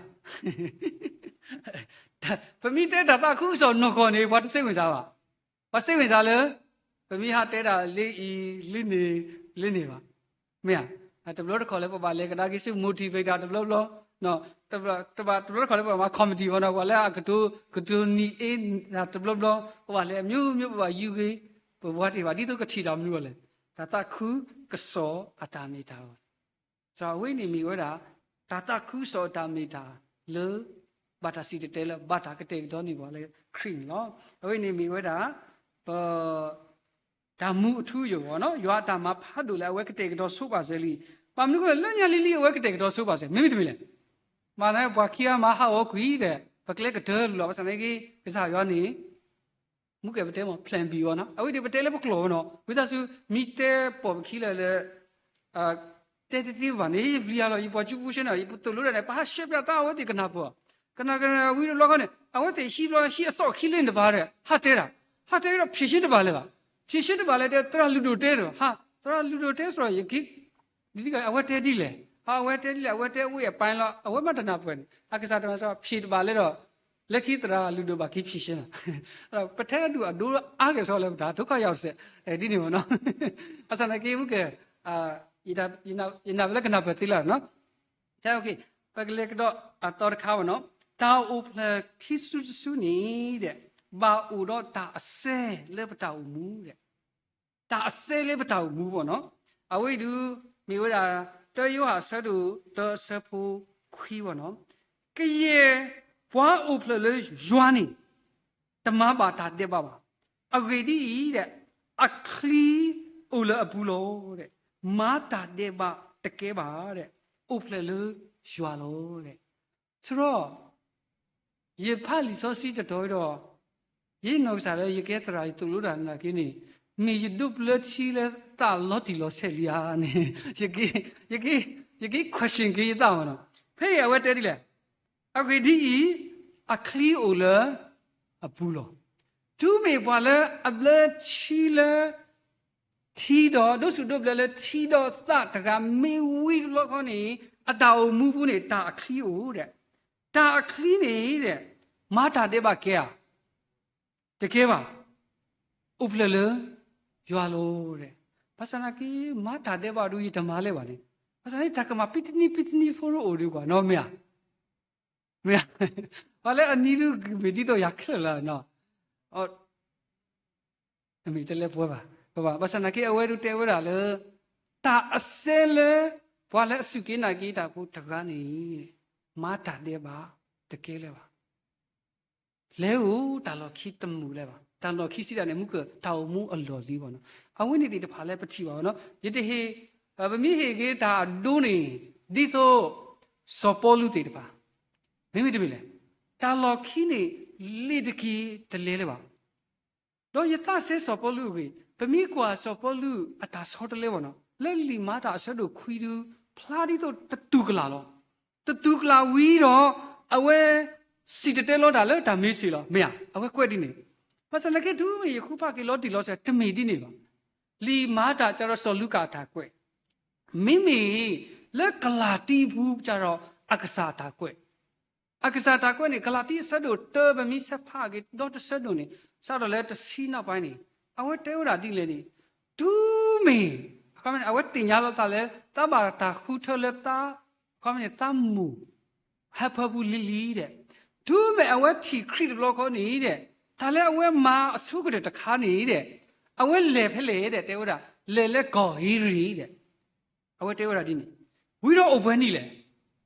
ပမ့ၢ်တဲတၢ်သးခုကစီၣ်နီၢ်ကီၢ်န့ၣ် ပှၤတစ့ၣ်ဝင်စားဘၣ်. ပှၤစ့ၣ်ဝင်စားလၢ ပမ့ၢ်ဟးတဲတၢ်လၢအံၤ လၢန့ၣ် လၢန့ၣ်ဘၣ်. မ့ၢ်ဧါ. တဘျီတခီၣ်လၢပဘၣ်လဲၤကဒါက့ၤဆူ motivator တဘျီဘျီ, တဘျီတခီၣ်လၢပဘၣ်မၤ comedy ဘၣ်နီၤ, ပှၤလၢအကတိၤ ကတိၤနံၤအ့ တဘျီဘျီ, ပဘၣ်လဲၤအမျိုးမျိုး ပဘၣ်ယူၤဂ့ၤ ပဝၤတ့ၢ်ဘၣ် ဒ်သိးကထံၣ်တၢ်မနုၤအီၤလဲၣ်. တၢ်သးခုကစီၣ်အတၢ်မ့ၢ်တၢ် စီၤ အဝဲန့ၣ်မ့ၢ်ဝဲဒၣ် တၢ်သးခုကစီၣ်အတၢ်မ့ၢ်တၢ်လၢ ဘၣ်တၢ်စံၣ်တဲၤတဲလၢ ဘၣ်တၢ်ကတဲာ်ကတီၤန့ၢ်ပှၤလၢခရံာ်န့ၣ်လီၤ. အဝဲန့ၣ်မ့ၢ်ဝဲဒၣ် ပ တၢ်မူအထူအယိာ်အဂီၢ်နီၤ, ယွၤအတၢ်မၤဖးဒိၣ်လၢအဝဲကတဲာ်ကတီၤဆိပာ်စၢၤလံ. ဘၣ်မနုၤအဃိလဲၣ်, လၢညါလံၤလံၤအဝဲကတဲာ်ကတီၤဆိပာ်စၢၤ, မ့မ့ၢ်တမ့ၢ်လဲၣ်. မ့ၢ်န့ၣ် ပှၤခံဂၤမၤဟးဂီၤကွံာ်ဒီး ပကျဲကတၢၢ်လီၤ. ဘၣ်ဆၣ်သနာ်က့ ကစၢ်ယွၤန့ၣ် မ့ၢ်ကဲပတဲမ့ၢ် plan B အီၤနီၤ, အဝဲဒၣ်ပတဲလၢပကျိာ်ဝဲနီၤ, ဝံသးစူၤ မ့ၢ်တဲပိာ်ပခံလၢာ်လၢ တဲတသ့ဘၣ်န့ၣ် ပျံၤယၤလီၤ, ယပှၤကၠူပူၤဆ့န့ၣ် ယပသိၣ်လိတၢ်န့ၣ် ပဟးဆှၢပျးသးအဝဲသ့ၣ်ကနၢ်ပၢၢ်, ကနၢ်ကနၢ်ဝံၤတဘျီဃီန့ၣ် အဝဲသ့ၣ်ဟံးဘျီ ဟံးအစီၣ်ခံလ့ၣ်တဘၣ်ဒီး ဟးတဲတၢ်, ဟးတဲဒီး ဖြေရှင်း တဘၣ်လၢၤဘၣ်, ဖြေရှင်း တဘၣ်လၢၤဒီး သရၣ်လုၢ်ဒိၣ်တဲဒီး ဟး သရၣ်လုၢ်ဒိၣ်တဲစ့ၢ်ကီး ယက့ ဒ်သိးအဝဲတဲဒ်လဲၣ်, ဟး အဝဲတဲဒ်လဲၣ် အဝဲတဲဝံၤအပၢ်လီၤ, အဝဲမ့ၢ်တနၢ်ပၢၢ်န့ၣ် အကစၢ်တမၤစ့ၢ်ကီး ဖြေ တဘၣ်လၢၤဒီး လၢခံသရၣ်လုၢ်ဒိၣ်ဘၣ်က့ၤ ဖြေရှင်း လီၤ. ပထဲဒူၣ်အဒိအါကဲၣ်ဆိးလၢပတၢ်ဒိၣ်ခါယၤစဲး ဒ်န့ၣ်မ့ၢ်နီၤ, ဘၣ်ဆၣ်သနာ်က့ မ့ၢ်ကဲ ယနာ်လၢကနၢ်ပၢၢ်သ့လီၤနီၤ. ပကလဲၤကဒီးအသီတခါဘၣ်နီၤ, တၢ်အိၣ်ဖျဲၣ်ခံစုတစုန့ၣ်ဒီး ဘၣ်အိၣ်ဒီးတၢ်အစဲလၢပတၢ်အိၣ်မူဒီး တၢ်အစဲလၢပတၢ်အိၣ်မူဘၣ်နီၤ, အဝဲအံၤဒုး မ့ၢ်ဝဲဒၣ် တၢယိၤဟၣ်အဆၢဒိၣ်တၢအဆၢဖိခွံဘၣ်နီၤ, ကယဲၢ်ပှၤအိၣ်ဖျဲၣ်လၢယွၤန့ၣ် တမၤဘၣ်တၢ်ဒဲးဘးဘၣ်. အဂ့ၢ်ဒ်အံၤဒီး အချံအိၣ်လၢအပူၤလီၤဒီး မၤတၢ်ဒဲးဘးတကဲဘၣ်ဒီး အိၣ်ဖျဲၣ်လၢယွၤလီၤ. ဆိဒီး ယဖးလံာ်စီဆှံတတီၤဒီး ယနီၢ်ကစၢ်လၢယကဲသရၣ် ယသိၣ်လိတၢ်နာ်က့န့ၣ် မ့ၢ်ယဒိးဘျၢထံလၢသၣ်လီၤတံၢ်လီၤဆဲးလံဧါန့ၣ် ယက့ၤ ယက့ၤ ယက့ၤ question က့ၤယသးမ့ၢ်နီၤ. ဖဲအံၤအဝဲတဲဒ်လဲၣ်, အဂ့ၢ်ဒ်အံၤ, အချံအိၣ်လၢအပူၤလီၤ. တုၤမ့ၢ်ပှၤလၢအဘျၢထံလၢ ထံဒီး ဒိးဆူၣ်ဒိးဘျၢလၢထံဒီးသၣ်တဂၤ မ့ၢ်ဝံၤတဘျီခီန့ၣ် အတၢ်အိၣ်မူပူၤန့ၣ် တၢ်အချံအိၣ်ဒီး တၢ်အချံန့ၣ်ဒီး မၤတၢ်ဒဲးဘးကဲဧါ, တကဲဘၣ်. အိၣ်ဖျဲၣ်လၢယွၤလီၤဒီး ဘၣ်ဆၣ်သနာ်က့ မၤတၢ်ဒဲးဘးဒုး ယတမၤလၢၤဘၣ်န့ၣ် ဘၣ်ဆၣ်န့ၣ် တၢ်ကမၣ်ဖံးတနံၤဖံးတနံၤဖိတအိၣ်ဒုးကွၢ်နီၤ မ့ၢ်ဧါ. မ့ၢ်ဧါ. ပှၤလၢအနံၤဒုးမ့ၢ်ဒ်သိးယၤခဲလၢာ်လီၤနီၤ. အမ့ၢ်တလဲၤပှဲၤဘၣ်, ဘၣ်ဆၣ်သနာ်က့ အဝဲဒုးတဲဝဲဒၣ်လၢ တၢ်အစဲလၢ ပှၤလၢအစူၢ်က့ၤနာ်က့ၤတၢ်ဖိတဂၤန့ၣ် မၤတၢ်ဒဲးဘးတကဲလၢၤဘၣ်. လဲၤအိၣ်တၢ်လီၢ်ခံတမုာ်လၢၤဘၣ်. တၢ်လီၢ်ခံစံးဒၣ်န့ၣ် မ့ၢ်ကတၢ်အိၣ်မူအလီၢ်လံၤဘၣ်နီၤ. အဝဲန့ၣ်သ့ၣ်တဖၣ်လၢပထံၣ်ဘၣ်နီၤ. ယတဟ့ၣ်, ပမ့ၢ်ဟ့ၣ်က့ၤတၢ်အဒိန့ၣ် ဒ်သိး စီၤပီလူးသ့ၣ်တဖၣ် မ့မ့ၢ်တမ့ၢ်လဲၣ်, တၢ်လီၢ်ခံန့ၣ် လ့ၤတက့ၤတလဲၤလၢၤဘၣ်. ဒီးယသးစဲစီၤပီလူးအဂ့ၢ်, ပမ့ၢ်ကွၢ်စီၤပီလူးအတၢ်ဆီတလဲဘၣ်နီၤ, လၢလံာ်မၤတၢ်အဆၢဒိၣ်ခွံဒု ဖျါဒ်သိးတတူၢ်ကလာ်လီၤ. တတူၢ်ကလာ်ဝံၤဒီး အဝဲစံၣ်တဲၤတဲလီၤတၢ်လၢတၢ်မ့ၢ်စ့ၢ်လီၤ. မ့ၢ်ဧါ, အဝဲကွဲးဒ်န့ၣ်. ဘၣ်ဆၣ်သနာ်က့ တုၤမ့ၢ်ယဃုဖးက့ၤလီၤတံၢ်လီၤဆဲး တမ့ၢ်ဒ်န့ၣ်ဘၣ်. လံာ်မၤတၢ်ကဒီးစီၤလူၤကၣ်အတၢ်ကွဲး, မ့မ့ၢ်လၢကလၤတံအပူၤကဒီး အကစၢ်အတၢ်ကွဲး အကစၢ်တၢ်ကွဲးန့ၣ် ကလၤတံအဆၢဒိၣ်တၢ ပမ့ၢ်ဆဲးဖးက့ၤဒီတဆၢဒိၣ်န့ၣ် စးထီၣ်လၢတဆံနီၣ်ပှဲၤန့ၣ် အဝဲတဲဝဲဒၣ်ဒ်လဲၣ်န့ၣ်, တုၤမ့ၢ် အဝဲသ့ၣ်ညါလီၤသးလၢ သးဘၣ်တၢ်ဃုထၢလၢသး, သးမိၢ် ဟၢဖၢပူၤလံၤလံၤဒီး တုၤမ့ၢ်အဝဲထံၣ်ခရံာ်တဘျီဃီန့ၣ်ဒီး တၢ်လၢအဝဲမၤအဆိကတၢၢ်တခါန့ၣ်ဒီး အဝဲလဲၤဖဲလဲၣ်ဒီး တဲဝဲဒၣ် လဲၤလၢကီၢ်ဧ့ရ့ၣ်ဒီး အဝဲတဲဝဲဒၣ်ဒ်န့ၣ်, ဝံၤဒီးအိၣ်ပှဲၤနံၣ်လဲၣ်,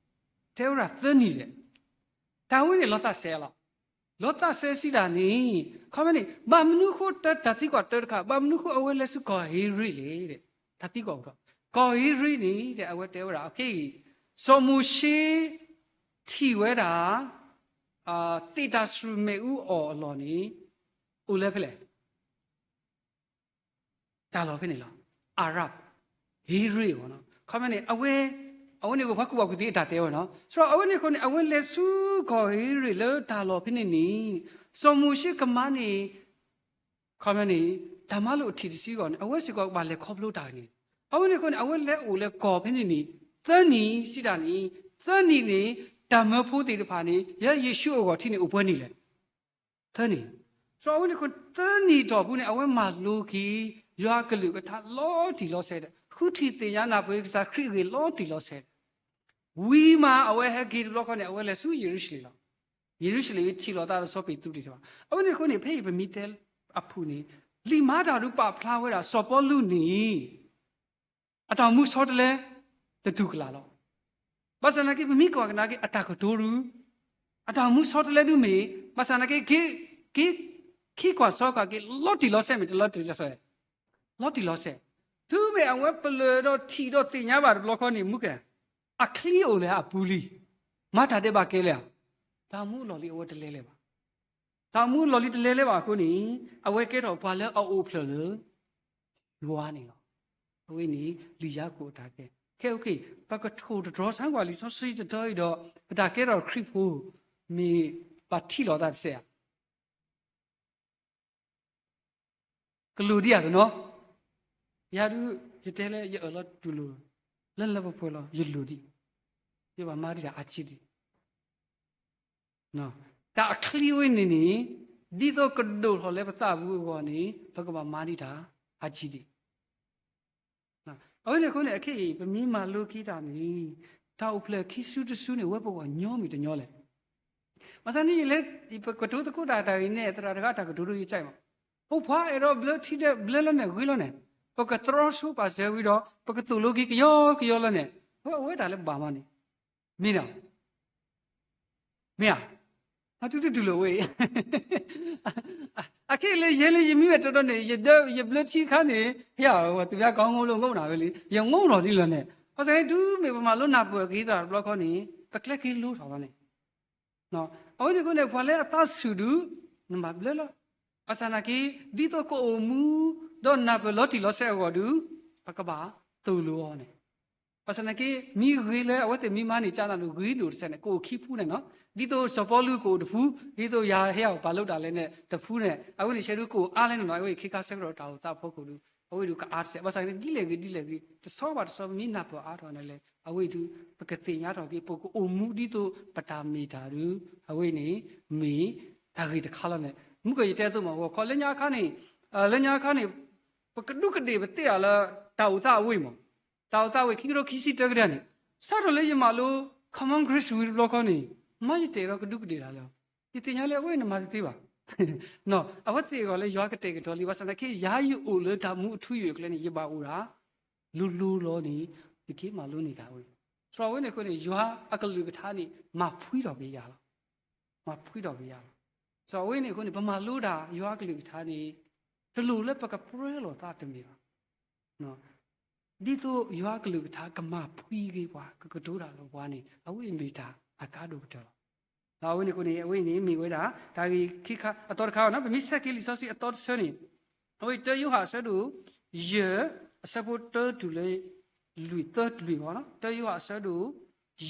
တဲဝဲဒၣ်သၢနံၣ်ဒီး, တၢ်ဝဲန့ၣ်လီၤသးစဲးလီၤ. လီၤသးစဲးစံးဒၣ်န့ၣ် ခီမ့ၢ်န့ၣ် ဘၣ်မနုၤဃိတၢ်သံကွၢ်တၢတခါ ဘၣ်မနုၤဃိအဝဲလဲၤဆူကီၢ်ဧ့ရ့ၣ်လဲၣ်ဒီး တၢ်သံကွၢ်အိၣ်ဒီး ကီၢ်ဧ့ရ့ၣ်န့ၣ်ဒီး အဝဲတဲဝဲဒၣ် အခဲအံၤ စီၤမိၤၡ့ ထံၣ်ဝဲဒၣ် သ့ၣ်တၢ်ဆှုၣ်မ့ၣ်အူအီၣ်အလီၢ်န့ၣ် အိၣ်လၢဖဲလဲၣ် တၢ်လီၢ်ဖဲန့ၣ်လီၤ. အၤရၣ်, ဧ့ရ့ၣ်ဘၣ်နီၤ. ခီမ့ၢ်န့ၣ် အဝဲ, အဝဲန့ၣ်ပှၤကူၣ်ဘၣ်ကူၣ်သ့အတၢ်တဲဝဲနီၤ. ဆိဒီးအဝဲန့ၣ်အဃိန့ၣ် အဝဲလဲၤဆူကီၢ်ဧ့ရ့ၣ်လၢတၢ်လီၢ်ဖဲန့ၣ်န့ၣ် စီၤမိၤၡ့ကမၤန့ၣ် ခီမ့ၢ်န့ၣ် တၢ်မၤလိာ်အထံၣ်တဆံအဂီၢ်န့ၣ် အဝဲစ့ၢ်ကီးကဘၣ်လဲၤခီဖျိတၢ်န့ၣ်. အဝဲန့ၣ်အဃိန့ၣ် အဝဲလဲၤအိၣ်လၢကီၢ်ဖဲန့ၣ်န့ၣ် သၢနံၣ်စံးတၢ်န့ၣ်, သၢနံၣ်န့ၣ် တၢ်မၢဖိသ့ၣ်တဖၣ်န့ၣ် ယဲယ့ၣ်ၡူးအဂီၢ်ထံးန့ၣ် အိၣ်ပှဲၤနံၣ်လဲၣ်. သၢနံၣ်. ဆိဒီးအဝဲန့ၣ်အဃိ သၢနံၣ်တီၢ်ပူၤန့ၣ် အဝဲမၤလိက့ၤ ယွၤကလုၢ်ကထါလီၤတံၢ်လီၤဆဲးဒီး ဃုထံၣ်သ့ၣ်ညါနၢ်ပၢၢ်ကစၢ်ခရံာ်အဂ့ၢ်လီၤတံၢ်လီၤဆဲး ဝံၤမးအဝဲဟဲက့ၤတဘျီဃီန့ၣ် အဝဲလဲၤဆူယရူၤၡလ့ၣ်လီၤ. ယရူၤၡလ့ၣ်ဝဲထံၣ်လိာ်သးဒီးစီၤပ့းတရူးသ့ၣ်တဖၣ်. အဝဲန့ၣ်အဃိန့ၣ် ဖဲအံၤပမ့ၢ်တဲအဖုၣ်န့ၣ် လံာ်မၤတၢ်ဒုးပာ်ဖျါဝဲဒၣ် စီၤပီလူးန့ၣ် အတၢ်အိၣ်မူဆီတလဲ တတူၢ်ကလာ်လီၤ. ဘၣ်ဆၣ်သနာ်က့ ပမ့ၢ်ကွၢ်ကဒါက့ၤ အတၢ်ကတိၤဒုး အတၢ်အိၣ်မူဆီတလဲဒုးမ့ၢ် ဘၣ်ဆၣ်သနာ်က့ က့ၤ က့ၤ ခံကွၢ်စီကွၢ်က့ၤ လီၤတံၢ်လီၤဆဲးမ့ၢ်တလီၤတံၢ်လီၤဆဲး လီၤတံၢ်လီၤဆဲး. တုၤမ့ၢ်အဝဲပလၢၢ်ဒီးထံၣ်ဒီးသ့ၣ်ညါဘၣ်တဘျီဃီန့ၣ် မုၢ်ကဲ အချံအိၣ်လၢအပူၤလံ. မၤတၢ်ဒဲးဘၣ်ကဲလဲၣ်ဧါ. တၢ်အိၣ်မူအလီၢ်လံၤအဝဲတလဲလဲၣ်ဘၣ်. တၢ်အိၣ်မူအလီၢ်လံၤတလဲလဲၣ်ဘၣ်အဃိန့ၣ် အဝဲကဲထီၣ်ပှၤလၢအအိၣ်ဖျဲၣ်လၢ ယွၤန့ၣ်လီၤ. အဝဲန့ၣ် လံာ်ယၤကိာ်အတၢ်ကဲ. ခဲအံၤ ပကထိၣ်တတြီဆါကွၢ်လံာ်စီဆှံတတီၤအံၤဒီး ပတၢ်ကဲထီၣ်ခရံာ်ဖိ မ့ၢ်ဘၣ်ထံၣ်လိာ်သးတစဲးဧါ. ကလိၤဒ်အံၤနီၤ, ယၤဒုး ယတဲလၢယအၢၣ်လီၤတူၢ်လိာ် လၢလၢပှဲၤပှဲၤလီၤ ယလိၤဒံး, ယဘၣ်မၤဒံးတၢ်အါကံဒံး. တၢ်အချံဝဲန့ၣ်န့ၣ် ဒ်သိးကဒိၣ်ထီၣ်လၢပသးပူၤအဂီၢ်န့ၣ် ပကဘၣ်မၤဒံးတၢ်အါကံဒံး. အဝဲန့ၣ်အဃိန့ၣ် အခဲအံၤ ပမ့ၢ်မၤလိက့ၤတၢ်န့ၣ် တၢ်အိၣ်ဖျဲၣ်ခံစုတစုန့ၣ် ဝဲပဂီၢ်ညီမ့ၢ်တညီလဲၣ်. ဘၣ်ဆၣ်န့ၣ်ယလဲၤ ယပကတိၤသကိးတၢ်တၢ်ဂ့ၢ်န့ၣ် သရၣ်တဂၤတၢ်ကတိၤဒိယကၠဲးမး, ဖိခွါအဲၣ်ဒိးဘျၢထံဒီးဘျၢလီၤန့ၣ် ဂ့ၤလီၤန့ၣ်, ပကတြီဆိပာ်စၢၤဝံၤဒီး ပကသိၣ်လိက့ၤကယီကယီလီၤန့ၣ်, အဝဲတၢ်လၢဘၣ်မးန့ၣ် မ့ၢ်ဒီး မ့ၢ်ဧါ. အတူတူတူၢ်လိာ်ဝဲအံၤ အခဲအံၤလၢယဲလၢယမံဝဲတီတီန့ၣ် ယဘျၢထံအခါန့ၣ် ဟ့ၣ်အဝဲသူၣ်ဖၠါကီငိလၢငိနၤဝဲလံ ယငိထီၣ်ဒ်လီၤန့ၣ် ဘၣ်ဆၣ်န့ၣ် တုၤမ့ၢ်ပမၤလိနၢ်ပၢၢ်အဂ့ၤတဘျီခီန့ၣ် ပကျဲက့ၤလိထီၣ်လီၤန့ၣ် အဝဲန့ၣ်အဃိန့ၣ် ပှၤလၢအသးဆူၣ်ဒုး နမၤဘျၢလီၤ. ဘၣ်ဆၣ်နာ်က့ ဒ်သိးကအိၣ်မူ ဒီးနၢ်ပၢၢ်လီၤတံၢ်လီၤဆဲးအဂီၢ်ဒုး ပကဘၣ်သိၣ်လိအီၤန့ၣ် ဘၣ်ဆၣ်နာ်က့ မ့ၢ်ဂ့ၤလၢအဝဲသ့ၣ်မ့ၢ်မၤန့ၢ်ကနၣ်ဒိၣ်ဂ့ၤဒိၣ်တစဲးန့ၣ် ကအိၣ်ခံဖုန့ၣ်လီၤ. ဒ်သိးစီၤပီလူးကအိၣ်တဖု, ဒ်သိးယၤဟဲအီၤပာ်လိတၢ်လဲၣ်န့ၣ် တဖုန့ၣ် အဝဲန့ၣ်ဆဲးဒုးကအိၣ်အါလဲၣ်န့ၣ်လီၤ. အဝဲအံၤခဲခါဆၢကတီၢ်တၢ်အိၣ်သးအဖီခိၣ်ဒုး အဝဲဒုးကအါတစဲး. ဘၣ်ဆၣ်န့ၣ် ဒ်လဲၣ်ဂ့ၤဒ်လဲၣ်ဂ့ၤ တဆီဘၣ်တဆီ ပမ့ၢ်နၢ်ပၢၢ်အါထီၣ်န့ၣ်လဲၣ် အဝဲအံၤဒုး ပကသ့ၣ်ညါထီၣ်က့ၤ ပကအိၣ်မူဒ်သိးပတၢ်မ့ၢ်တၢ်ဒုး အဝဲန့ၣ် မ့ၢ်တၢ်ဂ့ၢ်တခါလီၤန့ၣ် မုၢ်ကီၢ်ယတဲအသိးမး ဂီၤခီလၢညါအခါန့ၣ် လၢညါအခါန့ၣ် ပကဒူးကဒ့ၣ်ပသ့ၣ်အီၤလၢ တၢ်အိၣ်သးအဝ့ၢ်မး, တၢ်အိၣ်သးအဝ့ၢ် ခံကထိခံဆံတၢကဒၢန့ၣ် စးထီၣ်လၢယမၤလိ Common Grace ဝံၤတဘျီခီန့ၣ် မ့ၢ်ယတဲာ်ဒီးကဒူးကဒ့ၣ်တၢ်လၢ ယသ့ၣ်ညါလၢအဝဲန့ၣ်မၤတသ့ဘၣ်. အဝဲသ့ၣ်အဂီၢ်လၢယွၤကတဲာ်ကတီၤလံ ဘၣ်ဆၣ်သနာ်က့ ယၤယအိၣ်လၢတၢ်မူအထူအယိာ်အကျဲန့ၣ် ယဘၣ်အိၣ်ဒၣ် လိၤလိၤလီၤန့ၣ် ယက့ၤမၤလိန့ၢ်တၢ်ဝဲ. စီၤအဝဲန့ၣ်အဃိန့ၣ် ယွၤအကလုၢ်ကထါန့ၣ် မၤဖှံထီၣ်က့ၤယၤလီၤ. မၤဖှံထီၣ်က့ၤယၤလီၤ. စီၤအဝဲန့ၣ်အဃိန့ၣ် ပမၤလိတၢ်ယွၤအကလုၢ်ကထါန့ၣ် တလိၣ်လၢပကပြၢလိာ်သးတမ့ၢ်ဘၣ်. ဒ်သိးယွၤအကလုၢ်ကထါကမၤဖှံက့ၤပှၤ ကကတိၤတၢ်လၢပှၤန့ၣ် အဝဲအံၤမ့ၢ်တၢ်အကါဒိၣ်ကတၢၢ်လီၤ. အဝဲန့ၣ်အဃိန့ၣ် အဝဲအံၤန့ၣ်မ့ၢ်ဝဲဒၣ် တၢ်ဂ့ၢ်ခံခါအသီတခါန့ၣ် ပမ့ၢ်ဆဲးက့ၤလံာ်စီဆှံအသီတဆၢန့ၣ် အဝဲတၢယိၤဟၣ်အဆၢဒိၣ် ယဲၢ် အဆၢဖိတၢတုၤလၢ လွံၢ်သၢလွံၢ်ဘၣ်နီၤ တၢယိၤဟၣ်အဆၢဒိၣ်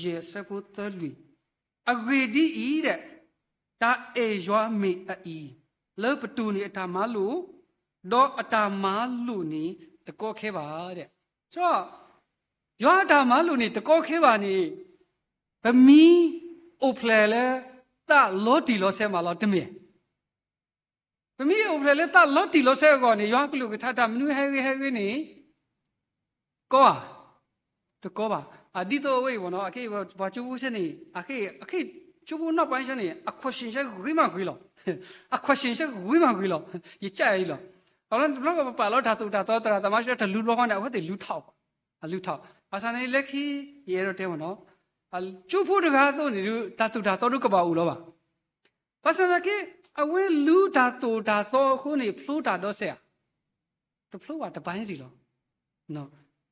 ယဲၢ် အဆၢဖိသၢလွံၢ် အဂ့ၢ်ဒ်အံၤဒီး တၢ်အဲၣ်ယွၤမ့ၢ်အအံၤ လၢပတိၢ်န့ၢ်အတၢ်မၤလိာ် ဒီးအတၢ်မၤလိာ်န့ၣ်တကီခဲဘၣ်ဒီး ယွၤအတၢ်မၤလိာ်န့ၣ်တကီခဲဘၣ်န့ၣ် ပမ့ၢ်အိၣ်ဖျဲၣ်လၢ သးလီၤတံၢ်လီၤဆဲးမးလီၤတမ့ၢ် ပမ့ၢ်အိၣ်ဖျဲၣ်လၢသးလီၤတံၢ်လီၤဆဲးအဂီၢ်န့ၣ် ယွၤကလုၢ်ကထါတၢ်မနုၤဟဲဂ့ၤဟဲဂ့ၤန့ၣ် ကီဧါ, တကီဘၣ်. အဒ်သိးအဝဲအံၤဘၣ်နီၤ အခဲအံၤပှၤကၠိဖိဆဲန့ၣ် အခဲအံၤကၠိဖိနီၢ်ပှၤဆဲန့ၣ် အ question ဆဲဂ့ၤမးဂ့ၤလီၤ. အ question ဆဲဂ့ၤမးဂ့ၤလီၤ. ယကၢ်အံၤလီၤ. အလီၢ်တဘျီကီးပပာ်လီၤတၢ်သိၣ်တၢ်သီသရၣ်သမါဆဲတၢ်လူၤတဘျီဃီန့ၣ် အဝဲသ့ၣ်လူၤထီၣ်, အလူၤထီၣ်. ဘၣ်ဆၣ်န့ၣ်လၢခံ ယအဲၣ်ဒိးတဲဘၣ်နီၤ ကၠိဖိတဂၤအသိးန့ၣ်ဒုး တၢ်သိၣ်တၢ်သီဒုးကဘၣ်အိၣ်လီၤဘၣ်. ဘၣ်ဆၣ်သနာ်က့ အဝဲလူၤတၢ်သိၣ်တၢ်သီအဃိန့ၣ် ဖျိတၢ်ဒီးစဲးဧါ, တဖျိဘၣ်တဘၣ်စ့ၢ်လီၤ.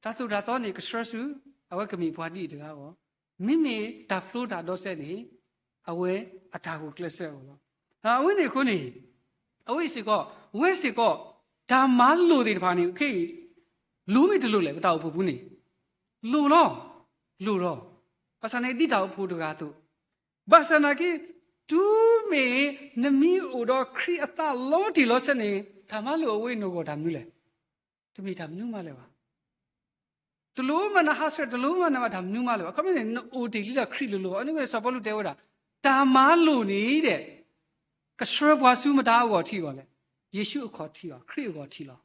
တၢ်သိၣ်တၢ်သီန့ၣ် ကဆှၢဆူ အဝဲကမ့ၢ်ပှၤဒ်အံၤတဂၤအဂီၢ်, မ့မ့ၢ်တၢ်ဖျိတၢ်ဒီးစဲးန့ၣ် အဝဲအတၢ်ဂုာ်ကျဲးစၢးအဂီၢ်လီၤ. အဝဲန့ၣ်အဃိန့ၣ် အဝဲစ့ၢ်ကီး ဝဲစ့ၢ်ကီး တၢ်မၤလိာ်သ့ၣ်တဖၣ်န့ၣ် ခဲအံၤ လိၣ်မ့ၢ်တလိၣ်လဲၣ် ပတၢ်အိၣ်ဖှိၣ်ပူၤန့ၣ် လိၣ်လီၤ, လိၣ်လီၤ. ဘၣ်ဆၣ်န့ၣ်ဒ်တၢ်အိၣ်ဖှိၣ်တဂၤအသိး ဘၣ်ဆၣ်သနာ်က့ တုၤမ့ၢ်နမ့ၢ်အိၣ်ဒီးခရံာ်အသးလီၤတံၢ်လီၤဆဲးန့ၣ် တၢ်မၤလိာ်အဝဲနဂီၢ်တၢ်မနုၤလဲၣ်, တမ့ၢ်တၢ်မနုၤမးလၢၤဘၣ်. တလိၣ်မးနဟးဆှဲး တလိၣ်မးနမၤတၢ်မနုၤမးလၢၤဘၣ်. အခီပညီန့ၣ် နအိၣ်တ့ၢ်လံဒီးခရံာ်လိၤလိၤဘၣ်. အန့ၣ်ဝဲစီၤပီလူးတဲဝဲဒၣ် တၢ်မၤလိာ်န့ၣ်ဒီး ကဆှၢပှၤဆူမတၤအဂီၢ်ထံးအဂီၢ်လဲၣ်, ယ့ၣ်ၡူးအခီၣ်ထံးအဂီၢ်, ခရံာ်အဂီၢ်ထံးလီၤ.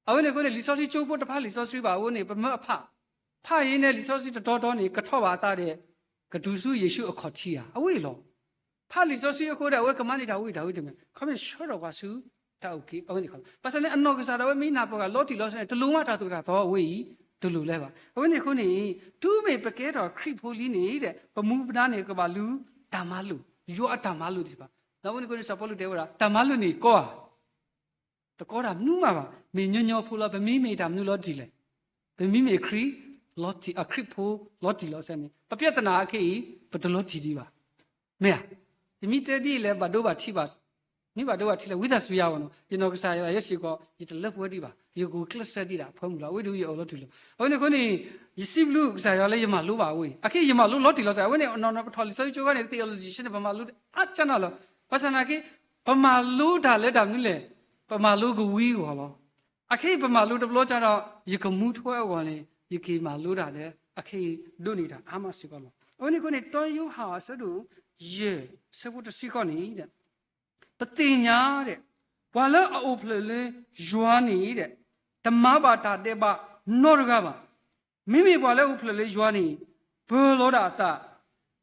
အဝဲန့ၣ်အဃိန့ၣ် လံာ်စီဆှံကၠိဖိတဖၣ်လံာ်စီဆှံဘၣ်အဃိန့ၣ် ပမၢအဖး, ဖးယံၤန့ၣ် လံာ်စီဆှံတတီတီန့ၣ် ကထီၣ်ဘၣ်အသးဒီး ကတုၤဆူယ့ၣ်ၡူးအခီၣ်ထံးဧါ, အဝဲအံၤလီၤ. ဖးလံာ်စီဆှံအဃိဒီး အဝဲကမၤန့ၢ်တၢ်ဝံတၢ်ဝံတမံၤ, ခီမ့ၢ်ဆှၢထီၣ်ပှၤဆူတၢ်အုၣ်က့ၤအဝဲန့ၣ်ခီလီၤ. ဘၣ်ဆၣ်န့ၣ် အနီၢ်ကစၢ်ဒၣ်ဝဲမ့ၢ်နၢ်ပၢၢ်ဂ့ၤလီၤတံၢ်လီၤဆဲးန့ၣ် တလိၣ်မးတၢ်သိၣ်တၢ်သီအဝဲအံၤ တလိၣ်လၢၤဘၣ်. အဝဲန့ၣ်အဃိန့ၣ် တုၤမ့ၢ်ပကဲထီၣ်ခရံာ်ဖိလံန့ၣ်ဒီး ပမူပဒါန့ၣ်ကဘၣ်လူၤတၢ်မၤလိာ်, ယွၤအတၢ်မၤလိာ်သ့ၣ်တဖၣ်. ဒီးအဝဲန့ၣ်အဃိန့ၣ် စီၤပီလူးတဲဝဲဒၣ် တၢ်မၤလိာ်န့ၣ်ကီဧါ, တကီတၢ်မနုၤမးဘၣ်. မ့ၢ်ညီညီဖိလီၤ. ပမ့မ့ၢ်တၢ်မနုၤလီၤတံၢ်လဲၣ်, ပမ့မ့ၢ်ခရံာ်လီၤတံၢ်, အခရံာ်ဖိလီၤတံၢ်လီၤဆဲးန့ၣ် ပပြဿနာအခဲအံၤ ပတလီၤတံၢ်ဒံးဘၣ်. မ့ၢ်ဧါ, ယမ့ၢ်တဲဒ်လဲၣ် ဘၣ်ဒိဘၣ်ထံးဘၣ်, မ့ၢ်ဘၣ်ဒိဘၣ်ထံးလဲၣ် ဝံသးစူၤယၤဘၣ်နီၤ. ယနီၢ်ကစၢ်ယွၤယဲစ့ၢ်ကီး ယတလၢပှဲၤဒံးဘၣ်, ယဂုာ်ကျဲးစၢးဒံးဒၣ်အဖၢမုၢ်လီၤ. အဝဲဒၣ်ယအိၣ်လီၤတံၢ်လီၤ. အဝဲန့ၣ်အဃိန့ၣ် ယစံးဘျုးကစၢ်ယွၤလၢယမၤလိဘၣ်အဝဲအံၤ, အခဲအံၤယမၤလိလီၤတံၢ်လီၤဆဲး. အဝဲန့ၣ် နီၢ်နီၢ်ပထီၣ်လံာ်စီဆှံကၠိခါန့ၣ် theology ဆဲန့ၣ် ပမၤလိအါကၢနၤလီၤ. ဘၣ်ဆၣ်သနာ်က့ ပမၤလိတၢ်လၢတၢ်မနုၤလဲၣ်, ပမၤလိကဝံၤအဂီၢ်လီၤ. အခဲအံၤပမၤလိတဘျီကဒီး ယကမူထွဲအဂီၢ်န့ၣ် ယက့ၤမၤလိတၢ်ဒီး အခဲအံၤဒိးန့ၢ်တၢ်အါမးစ့ၢ်ကီးလီၤ. အဝဲန့ၣ်အဃိန့ၣ် တၢယိၤဟၣ်အဆၢဒိၣ် ယဲၢ် ဆၢဖိတဆံဃိးန့ၣ်ဒီး ပသ့ၣ်ညါဒီး ပှၤလၢအအိၣ်ဖျဲၣ်လၢယွၤန့ၣ်ဒီး တမၤဘၣ်တၢ်ဒဲးဘးနီတဂၤဘၣ်. မ့မ့ၢ်ပှၤလၢအအိၣ်ဖျဲၣ်လၢယွၤန့ၣ် ပၢၤလီၤဒၣ်အသး,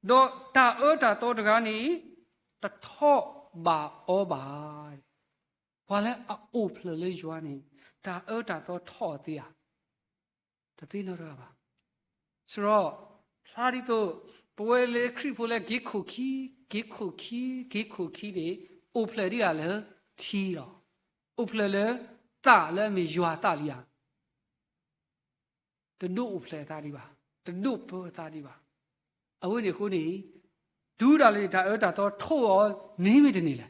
ဒီးတၢ်အၢတၢ်သီတဂၤန့ၣ် တထီၣ်ဘးအီၤဘၣ်. ပှၤလၢအအိၣ်ဖျဲၣ်လၢယွၤန့ၣ် တၢ်အၢတၢ်သီထီၣ်အီၤသ့ဧါ, တသ့နီတဂၤဘၣ်. စရီ ဖျါဒ်သိး ပဝဲလၢခရံာ်ဖိလၢက့ၤခိၣ်ခံ, က့ၤခိၣ်ခံ, က့ၤခိၣ်ခံန့ၣ် အိၣ်ဖျဲၣ်ဒံးဒၣ်လၢထံလီၤ. အိၣ်ဖျဲၣ်လၢသးလၢအမ့ၢ်ယွၤသးလံဧါ. တဒိၣ်အိၣ်ဖျဲၣ်အသးဒံးဘၣ်, တဒိၣ်ပၢအသးဒံးဘၣ်. အဝဲန့ၣ်အဃိန့ၣ် တုၤဒၣ်လဲာ်တၢ်အၢတၢ်သီထိၣ်အီၤန့ၣ်မ့ၢ်တန့ၢ်လဲၣ်.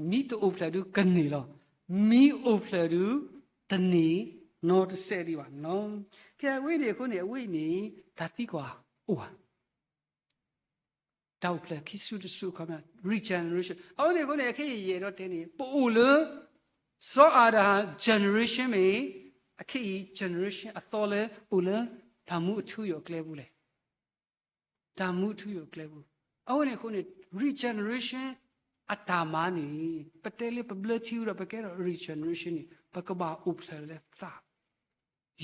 မ့ၢ်တအိၣ်ဖျဲၣ်ဒုးကန့ၢ်လီၤ. မ့ၢ်အိၣ်ဖျဲၣ်ဒုး တန့ၢ်နီတစဲးဒံးဘၣ်န့ၣ်လီၤ. ခဲအံၤအဝဲန့ၣ်အဃိန့ၣ် အဝဲန့ၣ် တၢ်သံကွၢ်အိၣ်ဧါ. တၢ်အိၣ်ဖျဲၣ်ခံစုတစုအခီပညီ regeneration အဝဲန့ၣ်အဃိန့ၣ် အခဲအံၤယအဲၣ်ဒိးတဲန့ၣ် ပအိၣ်လၢ စီၤအၤဒၣ် generation မ့ၢ် အခဲအံၤ generation အသီလၢအိၣ်လၢ တၢ်မူအထူအယိာ်အကျဲပူၤလဲၣ်. တၢ်မူအထူအယိာ်အကျဲပူၤ. အဝဲန့ၣ်အဃိန့ၣ် regeneration အတၢ်မၤန့ၣ် ပတဲလၢပဘျၢထံဝံၤဒီး ပကဲထီၣ် regeneration န့ၣ် ပကဘၣ်အိၣ်ဖျဲၣ်လၢသး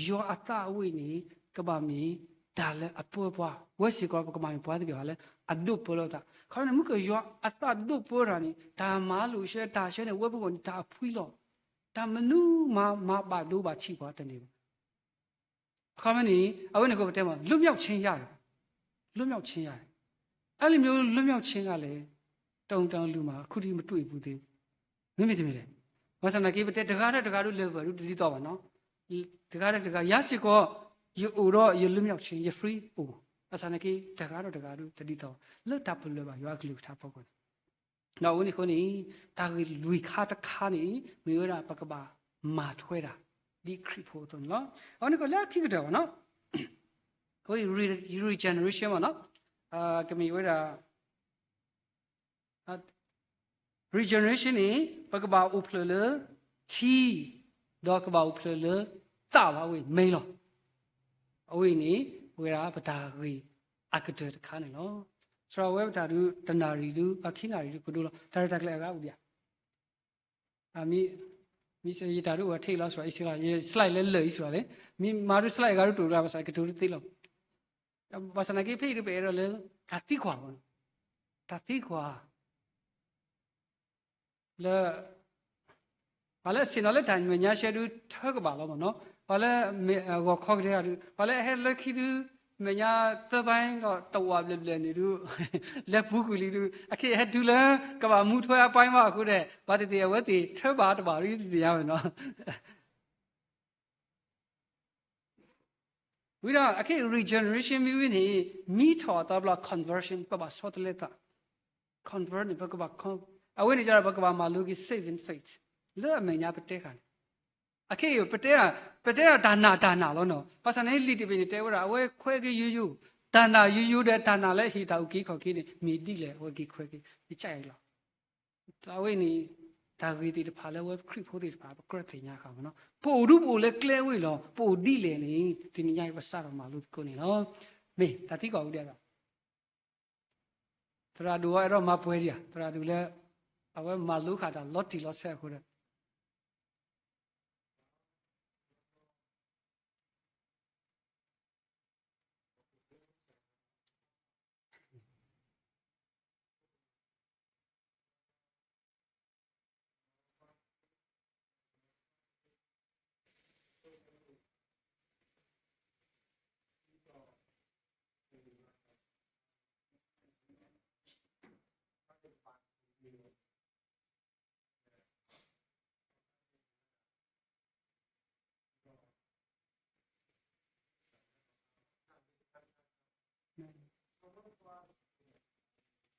ယွၤအသးအဝဲန့ၣ် ကဘၣ်မ့ၢ်တၢ်လၢအပၢပှၤ, ဝဲစ့ၢ်ကီး ပကမၤန့ၢ်ပှၤသ့ၣ်တဖၣ်လၢ အဒိၣ်ပၢလီၤသး. ခီန့ၣ် မုၢ်ကယွၤအသးဒိၣ်ပၢတၢ်န့ၣ် တၢ်မၤလိာ်ဆှၢ တၢ်ဆှၢန့ၣ် ဝဲပဂီၢ်န့ၣ် တၢ်အဖှံလီၤ. တၢ်မနုၤမၤဘၣ်ဒိဘၣ်ထံးပှၤတန့ၢ်ဘၣ်. အခီပညီန့ၣ် အဝဲန့ၣ်ကပတဲမး လွတ်မြောက်ခြင်းရတယ်, လွတ်မြောက်ခြင်းရတယ်. အဲလိုမျိုးလွတ်မြောက်ခြင်းကလဲၣ်, တၢ်တၢ်လူၤမး အခုထိမတွေ့ဘူးသေးဘူး. မ့မ့ၢ်တမ့ၢ်လဲၣ်. ဘၣ်ဆၣ်နာ်က့ ပတဲတဂၤဒီးတဂၤဒုး level ဒုးတဒ်သိးဘၣ်နီၤ. တဂၤဒီးတဂၤ ယၤစ့ၢ်ကီး ယအိၣ်ဒီးယလွတ်မြောက်ခြင်း ယ free အိၣ်မး. ဘၣ်ဆၣ်နာ်က့ တဂၤဒီးတဂၤဒုး တဒ်သိးဘၣ် လၢတၢ်ပလၢၢ်ဘၣ်ယွၤအကလုၢ်ကထါဖီခိၣ်န့ၣ်. ဒီးအဝဲန့ၣ်အဃိန့ၣ် တၢ်ဂ့ၢ်လွံၢ်ခါတခါန့ၣ် မ့ၢ်ဝဲဒၣ်ပကဘၣ်မၤထွဲတၢ် ဒ်ခရံာ်ဖိအသိးန့ၣ်လီၤ. အဝဲန့ၣ်ကလၢခံကတၢၢ်ဘၣ်နီၤ, အဝဲ regeneration မ့ၢ်နီၤ, ကမ့ၢ်ဝဲဒၣ် regeneration န့ၣ် ပကဘၣ်အိၣ်ဖျဲၣ်လၢထံ, ဒီးကဘၣ်အိၣ်ဖျဲၣ်လၢသးဘၣ် အဝဲမ့ၢ်လီၤ. အဝဲန့ၣ် ပဝဲဒၣ်ပတၢ်ဂ့ၢ်အကတၢၢ်တခါန့ၣ်လီၤ. စးထီၣ်ဝဲပတၢ်ဒုး တနၣ်ရံၣ်ဒုး အခံနၣ်ရံၣ်ဒုးကဒိလီၤ. တၢ်ရဲၣ်တၢ်ကျဲၤအဂၤအိၣ်ဒံးဧါ. မ့ၢ် မ့ၢ်ယတၢ်ဒုးအိၣ်ထဲအံၤလီၤ စှၤအံၤစှၤလီၤ, ယ slide လၢလၢာ်အံၤစှၤလီၤလဲၣ်, မ့ၢ်မၤဒုး slide အဂၤဒုးတအိၣ်တဂၤ ဘၣ်ဆၣ်ကတိၤဒုးသ့လီၤ. ဘၣ်ဆၣ်နာ်က့ ဖဲအံၤဒုး ပအဲၣ်ဒိးလၢ တၢ်သံကွၢ်ဘၣ်နီၤ, တၢ်သံကွၢ် လၢ ပှၤလၢအဆ့ၣ်နီၤလၢတၢ်မဲာ်ညါရှဲဒုး ထၢကဘၣ်လီၤမ့ၢ်နီၤ, ပှၤလၢမ့ၢ်အဂီၤခီကဒဲဂၤဒုး ပှၤလၢအဟဲလၢခံဒုး မဲာ်ညါသၢဘိုင်း ဒီးတဝာ်ဘျဲၣ်ဘျဲၣ်န့ၣ်ဒုး လဲၤပူၤကွံာ်လံဒုး အခဲအံၤဟဲတုၤလၢ ကဘၣ်မူထွဲအပိုင်းမးအဃိဒီး ပှၤသ့ၣ်သ့ၣ်အဝဲသ့ၣ်ထၢဘၣ်တဘၣ်ရံသ့ၣ်ညါဝဲနီၤ. ဝံၤဒီး အခဲအံၤ regeneration မ့ၢ်ဝံၤန့ၣ် မ့ၢ်ထီၣ်အသီတဘျီ conversion ပဘၣ်ဆီတလဲသး, convert န့ၣ် ပကဘၣ် အဝဲန့ၣ်ကဒီး ပကဘၣ်မၤလိက့ၤ saving faith လၢအမဲာ်ညါပတဲဃာ်န့ၣ်. အခဲအံၤ ပတဲ ပတဲဒၣ်တၢ်နာ်တၢ်နာ်လီၤနီၤ. ဘၣ်ဆၣ်န့ၣ် လံာ်တဘ့ၣ်န့ၣ် တဲဝဲဒၣ် အဝဲခွဲက့ၤယိယိ, တၢ်နာ်ယိယိဒီးတၢ်နာ်လၢအဟ့ၣ်တၢ်အုၣ်က့ၤခီၣ်က့ၤန့ၣ် မ့ၢ်ဒ်လဲၣ် အဝဲက့ၤခွဲက့ၤ ယကၢ်အံၤလီၤ. အဝဲန့ၣ် တၢ်ဂ့ၢ်သ့ၣ်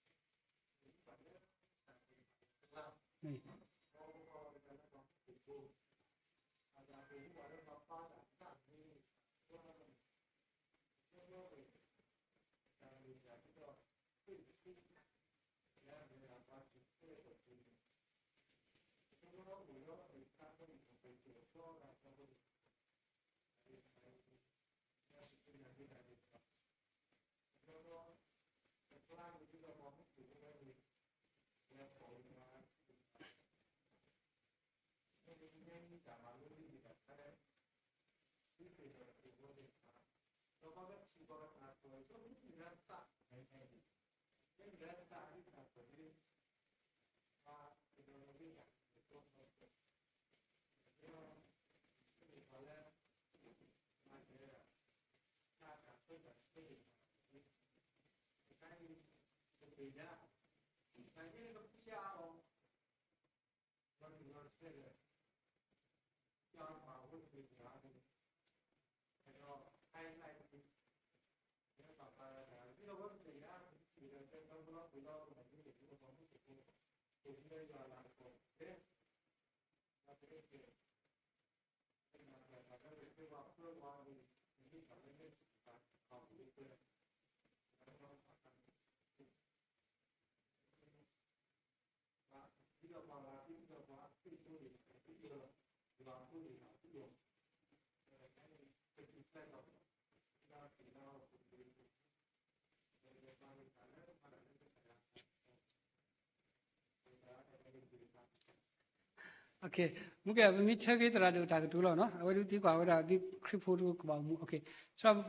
တဖၣ်လၢအဝဲခရံာ်ဖိသ့ၣ်တဖၣ် ပကြၢးသ့ၣ်ညါဃာ်မ့ၢ်နီၤ. ပအိၣ်ဒုပအိၣ်လၢကျဲဝဲလီၤ, ပအိၣ်ဒ်လဲၣ်န့ၣ် တနံၤညါအံၤပစးထီၣ်မၤလိသကိးန့ၣ်လီၤ. မ့ၢ်တၢ်သံကွၢ်အိၣ်ဒံးဒီး သရၣ်ဒိၣ်ဝဲအဲၣ်ဒိးမၤပှဲၤဒံးဧါ, သရၣ်ဒိၣ်လၢ အဝဲမၤလိဃာ်တၢ်လီၤတံၢ်လီၤဆဲးအဃိဒီး မုၢ်ကဲ ပမ့ၢ်ဆၢက့ၤသရၣ်ဒိၣ်တၢ်ကတိၤလီၤနီၤ, အဝဲဒၣ်သံကွၢ်ဝဲဒၣ်ဒ်ခရံာ်ဖိတကဘၣ်မူ,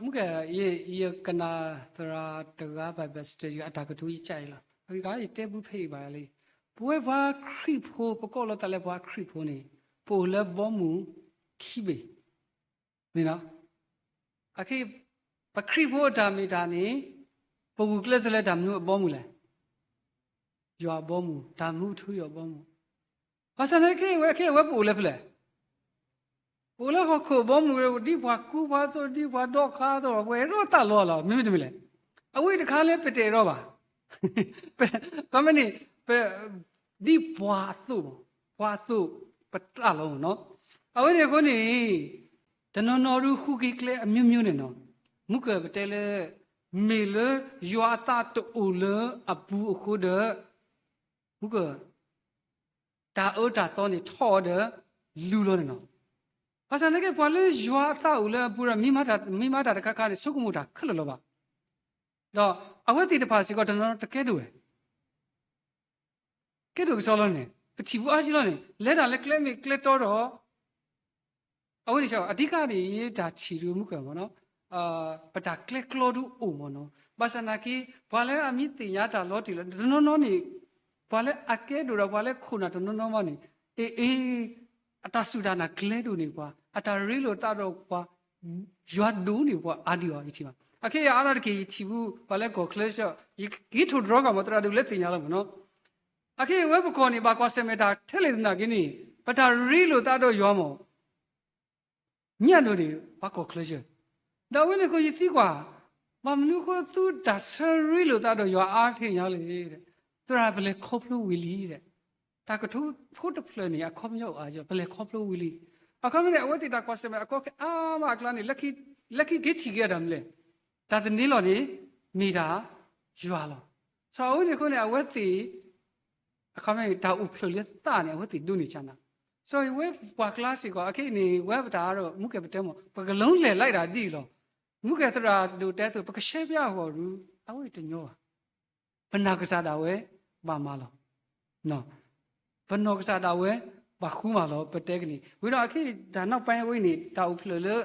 မုၢ်ကဲ ယကနၣ်သရၣ်တဂၤ Bible study အတၢ်ကတိၤယကအံၤလီၤ, အဂ့ၢ်ဒ်အံၤ ယတဲဘၣ်ဖဲအံၤဘၣ်လံ, ပဝဲပှၤခရံာ်ဖိ ပကိးလီၤသးလၢပှၤခရံာ်ဖိန့ၣ် ပအိၣ်လၢဘီမုၢ်ခံဘ့ၣ် မ့ၢ်နီၤ, အခဲ ပခရံာ်ဖိအတၢ်မ့ၢ်တၢ်န့ၣ် ပဂုာ်ကျဲးစၢးလၢတၢ်မနုၤအဘီမုၢ်လဲၣ်, ယွၤအဘီမုၢ်, တၢ်မူထူယိာ်အဘီမုၢ်, ဘၣ်ဆၣ်န့ၣ်ခဲအံၤဝဲ ခဲအံၤဝဲပအိၣ်လၢဖဲလဲၣ်, ပအိၣ်လၢဟီၣ်ခိၣ်အဘီမုၢ် ဒ်ပှၤကူပှၤသိး ဒ်ပှၤဒီဃါအသိး ပအဲၣ်ဒိးတၢ်လီၤလီၤ မ့မ့ၢ်တမ့ၢ်လဲၣ်, အဝဲတခါလၢပတအဲၣ်ဒိးဘၣ် ခီမ့ၢ်န့ၣ် ပ ဒ်ပှၤအသိး, ပှၤအသိး ပတၢ်လီၤမ့ၢ်နီၤ, အဝဲန့ၣ်အဃိန့ၣ် တနီၤနီၤဒုးဃုက့ၤကျဲအမျိုးမျိုးန့ၣ်နီၤ, မုၢ်ကၢၢ်ပတဲလၢ မ့ၢ်လၢယွၤအသးတအိၣ်လၢအပူၤအဃိဒီး မုၢ်ကၢၢ် တၢ်အၢတၢ်သီန့ၣ်ထီၣ်အီၤဒီး လူလီၤန့ၣ်နီၤ, ဘၣ်ဆၣ်န့ၣ်က့ ပှၤလၢယွၤအသးအိၣ်လၢအပူၤဒီး မ့ၢ်မၤတၢ်တခါခါန့ၣ် ဆိကမိၣ်တၢ်ခဲလၢာ်လီၤဘၣ်, ဒီးအဝဲသ့ၣ်တဖၣ်စ့ၢ်ကီးတနီၤတကဲဒိၣ်ဝဲ ကဲဒိၣ်ကစီလီၤန့ၣ် ပထံၣ်ဘၣ်အါကံလီၤန့ၣ် လဲၤတၢ်လၢကျဲမ့ၢ်ကျဲတီဒီး အဝဲန့ၣ် အဓိကန့ၣ် ယတၢ်ထံၣ်ဒုးမုၢ်ကၢၢ်မ့ၢ်နီၤ, ပတၢ်ကျဲကျီဒုးအိၣ်မ့ၢ်နီၤ, ဘၣ်ဆၣ်နာ်က့ ပှၤလၢအမ့ၢ်သ့ၣ်ညါတၢ်လီၤတံၢ်လီၤ တနီၤနီၤန့ၣ် ပှၤလၢအကဲဒိၣ်ဒီးပှၤလၢခိၣ်နၢ်တနီၤနီၤမးန့ၣ် အ့ၣ်အ့ၣ် အတၢ်စူၢ်တၢ်နာ်ကျဲဒိၣ်န့ၢ်ပှၤ အတၢ်ရ့လိာ်သးဒီးပှၤ ယွၤဒိၣ်န့ၢ်ပှၤအါဒံးအီၤ ယထံၣ်ဘၣ်. အခဲအံၤအါထီၣ်တက့ၢ် ယထံၣ်ဘူး ပှၤလၢကီၢ်ချၢဆၢ ယက့ၤထိၣ်တြီကီၢ်မး သရၣ်ဒိၣ်လၢသ့ၣ်ညါလီၤမ့ၢ်နီၤ. အခဲအံၤဝဲပကီၢ်န့ၣ် ဘၣ်ကွၢ်ဆၢၣ်မဲာ်တၢ်ထဲလဲၣ်သနာ်က့န့ၣ် ပတၢ်ရ့လိာ်သးဒီးယွၤမး ညၣ်ဒိၣ်န့ၣ် ပှၤကီၢ်ချၢဆၢ ဒီးအဝဲန့ၣ်အဃိယသံကွၢ် ဘၣ်မနုၤအဃိသုတၢ်ဆၢရ့လိာ်သးဒီးယွၤအါထဲညါလဲၣ်. သရၣ်ပလဲၤခီဖျိဝံၤလံ တၢ်ကတိၤဖိတဖျၢၣ်န့ၣ် အခီပညီအိၣ်အါကီ ပလဲၤခီဖျိဝံၤလံ. အခီပညီန့ၣ် အဝဲသ့ၣ်တၢ်ကွၢ်ဆၢၣ်မဲာ် အခီခဲအါမးအကျါန့ၣ် လၢခံက့ၤထံၣ်က့ၤအတၢ်မနုၤလဲၣ်. တၢ်သန့ၤလီၤန့ၣ် မ့ၢ်ဒၣ်ယွၤလီၤ. စီၤအဝဲန့ၣ်အဃိန့ၣ် အဝဲသ့ၣ် အခီပညီန့ၣ် တၢ်အိၣ်ဖျဲၣ်လၢသးန့ၣ် အဝဲသ့ၣ်ဒိးန့ၢ်ကနၤ. စီၤဝဲပှၤကျါစ့ၢ်ကီး အခဲအံၤန့ၣ် ဝဲပတၢ်အါဒီး မုၢ်ကဲပတဲမး ပကလူလီၤလဲၤလၢဒ်အံၤလီၤ. မုၢ်ကဲသရၣ်ဒိၣ်တဲအသိး ပကရှဲပၠးအဂီၢ်ဒုး အဝဲတညီဘၣ်. ပနာ်ကစၢ်ဒၣ်ဝဲ ဘၣ်မၤလီၤ. ပနီၢ်ကစၢ်ဒၣ်ဝဲ ဘၣ်ဃုမးလီၤ ပတဲကန့ၣ်. ဝံၤဒီးအခဲအံၤ တၢ်နီၢ်ပၢၢ်ဝဲန့ၣ် တၢ်အိၣ်ဖျဲၣ်လၢ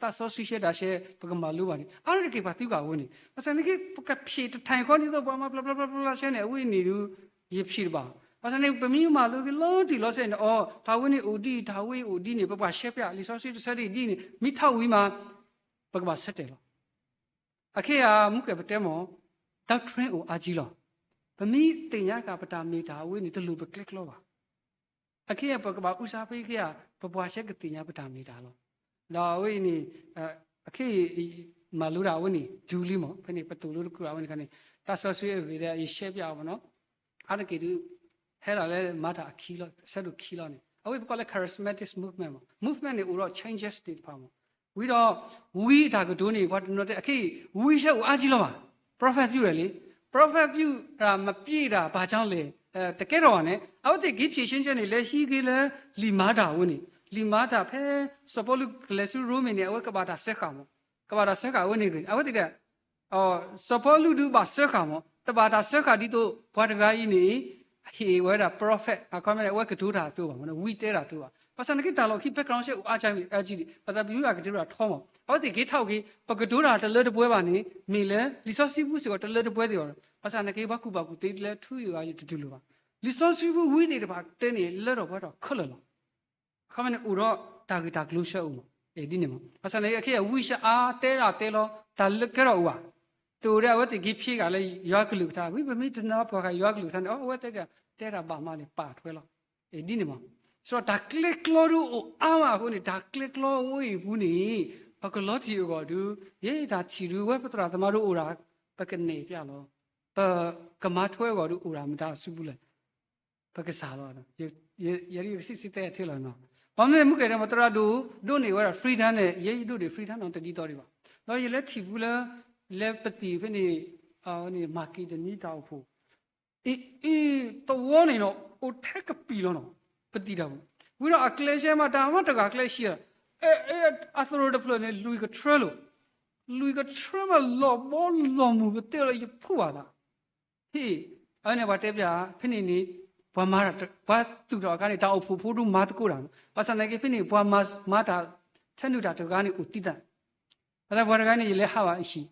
သးစီဆှံရှဲတၢ်ရှဲ ပကမၤလိဘၣ်န့ၣ် အါတက့ၢ်ပှၤသံကွၢ်အဝဲန့ၣ် ဘၣ်ဆၣ်န့ၣ်က့ ပကဖံးတထံၣ်ခီဒ်သိးပှၤမၤပျီပျီပျီပျီဆဲန့ၣ် အဝဲန့ၣ်ဒုး ယဖံးတဘၣ်. ဘၣ်ဆၣ်န့ၣ် ပမ့ၢ်မၤလိက့ၤလီၤတံၢ်လီၤဆဲးန့ၣ် အီၤ တၢ်ဝဲန့ၣ်အိၣ်ဒ်အံၤ တၢ်ဝဲအိၣ်ဒ်န့ၣ် ပဘၣ်ရှဲပၠး လံာ်စီဆှံတဆၢဒ်အံၤဒ်န့ၣ် မ့ၢ်ထီၣ်ဝံၤမး ပကဘၣ်ဆၢတဲာ်လီၤ. အခဲအံၤ မုၢ်ကဲပတဲမး doctrine အိၣ်အါကံလီၤ. ပမ့ၢ်သ့ၣ်ညါဃာ်ပတၢ်မ့ၢ်တၢ်အဝဲန့ၣ် တလိၣ်ပကျဲကျီဘၣ်. အခဲအံၤ ပကဘၣ်အူဆါဖဲက့ၤ ပပှၤရှဲကသ့ၣ်ညါပတၢ်မ့ၢ်တၢ်လီၤ. ဒီးအဝဲအံၤန့ၣ် အခဲအံၤ မၤလိဒၣ်အဝဲန့ၣ် တုၤလံမး ဖဲန့ၣ် ပသိၣ်လိတကြၢးအဝဲန့ၣ်ခါန့ၣ် သးစီဆှံအဂ့ၢ်ဒီး ယရှဲပၠးအီၤမးနီၤ အါတက့ၢ်ဒုး ဟဲဒၣ်လၢမၤတၢ်အခံလီၤ အဆၢဒိၣ်ခံလီၤန့ၣ် အဝဲပကိးလၢ charismatic movement မး movement န့ၣ် အိၣ်ဒီး changes သ့ၣ်တဖၣ်မး ဝံၤဒီး ဝံအတၢ်ကတိၤန့ၣ် ပှၤတနီၤတဲ အခဲအံၤ ဝံရှဲအိၣ်အါကံလီၤဘၣ် prophet ပၠူၣ်ဒၣ်လံ prophet ပၠူၣ်တၢ်မပျ့ၤတၢ်ဘၣ်ကၠီလဲၣ် တကဲထီၣ်ဘၣ်န့ၣ် အဝဲသ့ၣ်က့ၤဖြေရှင်းချက်န့ၣ် လဲၤဟံးက့ၤလၢ လံာ်မၤတၢ်အဝဲန့ၣ် လံာ်မၤတၢ်ဖဲ စီၤပီလူးကလဲၤဆူရိမ့ၤန့ၣ် အဝဲကဘၣ်တၢ်စၢဃာ်မး ကဘၣ်တၢ်စၢဃာ်အဝဲန့ၣ် အဝဲသ့ၣ်တဲ စီၤပီလူးဒုးဘၣ်စၢဃာ်မး တဘၣ်တၢ်စၢဃာ်ဒ်သိး ပှၤတဂၤအံၤန့ၣ် ဟ့ၣ်ဝဲဒၣ် prophet အခီပညီန့ၣ် အဝဲကတိၤတၢ်အသိးဘၣ်မး ဝံတဲတၢ်အသိးဘၣ် ဘၣ်ဆၣ်န့ၣ်က့တၢ်လီၢ်ခံ background စဲအိၣ်အါကံ အါကံဒံး ဘၣ်ဆၣ်ပမ့ၢ်ဘၣ်ကတိၤတၢ်ထီမး အဝဲသ့ၣ်က့ၤထီၣ်က့ၤ ပကတိၤတၢ်တလၢတပှဲၤဘၣ်န့ၣ် မ့ၢ်လၢ လံာ်စီဆှံပူၤစ့ၢ်ကီးတလၢတပှဲၤသ့ၣ်ဘၣ် ဘၣ်ဆၣ်န့ၣ်က့ ပှၤကူၣ်ဘၣ်ကူၣ်သ့လၢထူယိာ်ဂၤယိာ်တတူၢ်လိာ်ဘၣ် လံာ်စီဆှံပူၤဝံသ့ၣ်တဖၣ်တဲန့ၣ် လၢထီၣ်ပှဲၤထီၣ်ခဲလၢာ်လီၤ အခီပညီန့ၣ် အိၣ်ဒီးတၢ်ဂ့ၢ်တၢ်ကျိၤဆၢအိၣ်မး ဒ်န့ၣ်မး ဘၣ်ဆၣ်န့ၣ် အခဲအံၤ ဝံၡါအါတဲဒၣ်တဲလီၤ တၢ်လၢကဲထီၣ်အိၣ်ဘၣ် တအိၣ်ဒီးအဝဲသ့ၣ်က့ၤဖြေဃာ်လၢယွၤကလုၢ်ကထါ ဝံပမ့ၢ်တနၢ်ပှၤဃာ်ယွၤကလုၢ်ကထါန့ၣ် အဝဲသ့ၣ်တဲဒၣ်ဘၣ်မးန့ၣ် ပာ်ထွဲလီၤ ဒ်န့ၣ်မး ဆိုတော့ တၢ်ကျဲကျီဒုးအိၣ်အါမးအဃိန့ၣ် တၢ်ကျဲကျီအိၣ်အံၤအပူၤန့ၣ် ပကလီၤတံၢ်အဂီၢ်ဒုး ယဲတၢ်ထံၣ်ဒုး ဝဲပသရၣ်သမါဒုးအိၣ်ဒၣ် ပကနဲၣ်ပၠးလီၤ ပကမၤထွဲအဂီၢ်ဒုးအိၣ်ဒၣ်မတၤအစုပူၤလဲၣ်. ပကစၢ်လီၤ. ယဲဒၣ်ယကစံးစံးတဲထဲလီၤနီၤ. ဘၣ်မနုၤလဲၣ် မုၢ်ကဲၣ်ဒီးမတရၤဒိၣ်ဒိးန့ၢ်ဝဲဒၣ် freedom န့ၣ် ယဲယဒိးန့ၢ် freedom နီၤ တဒ်သိးဒံးဘၣ်. ဒီးယလဲၤထံၣ်ပူၤလၢ လဲၤပသံၣ်ဖဲန့ၣ် မၤက့ဒနံတၢ်အိၣ်ဖှိၣ် အံၤ အံၤ သဝီန့ၣ်နီၤ အိၣ်ထဲကပံာ်လီၤနီၤ ပသံၣ်တၢ်ပူၤ. ဝံၤဒီးအကျဲဆှဲမး တၢ်မၤတဂၤကျဲဆှဲ အသရိာ်တဖျၢၣ်န့ၣ် လွံၢ်ကထြၢလီၤ. လွံၢ်ကထြၢမး လီၤဘီလီၤမုၢ် ပတဲလီၤယဖှူဘၣ်သး. ဟ့ၣ် အဝဲန့ၣ်ပှၤတဲပျး ဖဲန့ၣ်န့ၣ် ပှၤမၤ ပှၤသူၣ်ထီၣ်အခါန့ၣ် တၢ်အိၣ်ဖှိၣ်ဖိဒုးမၤသကိးတၢ်နီၤ. ဘၣ်ဆၣ်သနာ်က့ ဖဲန့ၣ် ပှၤမၤ မၤတၢ် ထဲနုာ်တၢ်တဂၤန့ၣ်အိၣ်သံသး အတၢ်ပှၤတဂၤန့ၣ် ယလဲၤဟးဘၣ်အဟံၣ်,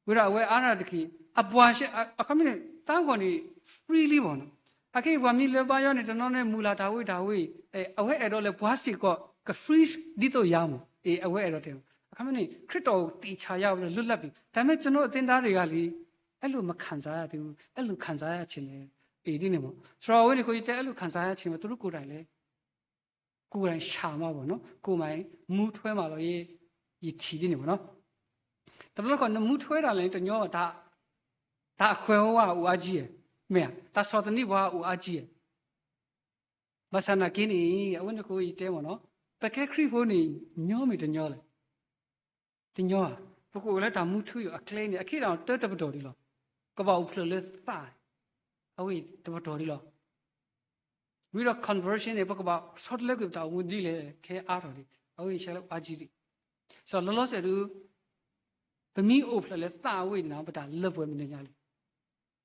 ဝံၤဒီးအဝဲအါထီၣ်တက့ၢ်, အပှၤ အခီပညီန့ၣ် သးဂီၢ်န့ၣ် free လံမ့ၢ်နီၤ. အခဲအံၤပှၤမ့ၢ်လၢဘါယွၤန့ၣ် တနီၤန့ၣ် မုၢ်လၢ်တၢ်ဝံၤတၢ်ဝံၤ, အဝဲအဲၣ်ဒိးလၢပှၤစ့ၢ်ကီး က free ဒ်သိးယၤမ့ၢ်, အဝဲအဲၣ်ဒိးတဲ, အခီပညီန့ၣ် ခရံာ်တော်ကို သေချာရအောင်လို့ လွတ်လပ်ပြီ, ဒါပေမဲ့ ကျွန်တော်အသင်းသားတွေကလေ အဲလိုမခံစားရသေးဘူး, အဲလိုခံစားရချင်တယ်, အံၤဒ်န့ၣ်မ့ၢ်, ဆိုတော့ အဝဲန့ၣ်အဃိ ယတဲ အဲလိုခံစားရချင်တယ်, သူတို့ကိုယ်တိုင်လည်း ကိုယ်တိုင်ရှာမှာပေါ့နော်, ကိုယ်တိုင်မူထွဲမှာလို့ ယထံၣ်ဒ်န့ၣ်ပေါ့နော်. တဘျီတခီၣ် နမူထွဲတၢ်လဲၣ် တညီဘၣ်, တၢ်အခွဲးဝါအိၣ်အါကံ, မ့ၢ်ဧါ, တၢ်ဆီၣ်သနံးပှၤအိၣ်အါကံ, ဘၣ်ဆၣ်နာ်က့န့ၣ် အဝဲန့ၣ်အဃိယတဲမ့ၢ်နီၤ, ပကဲခရံာ်ဖိန့ၣ် ညီမ့ၢ်တညီလဲၣ်. တညီဧါ, ပကအိၣ်လၢတၢ်မူထူယိာ်အကျဲန့ၣ် အခဲအံၤတၢ်တပတီၢ်ဒံးလီၤ. ကဘၣ်အိၣ်ဖျဲၣ်လၢသး, အဝဲတပတီၢ်ဒံးလီၤ. ဝံၤဒီး conversion န့ၣ် ပကဘၣ်ဆီတလဲကွံာ်ပတၢ်အိၣ်မူဒ်လဲၣ် ခဲအါထီၣ်ဒံး, အဝဲဆဲးလၢအါကံဒံး. ဆိုတော့ လောလောဆယ်ဒုး ပမ့ၢ်အိၣ်ဖျဲၣ်လၢသးအဝဲန့ၣ် ပတၢ်လၢပှဲၤမနုၤညါလဲၣ်.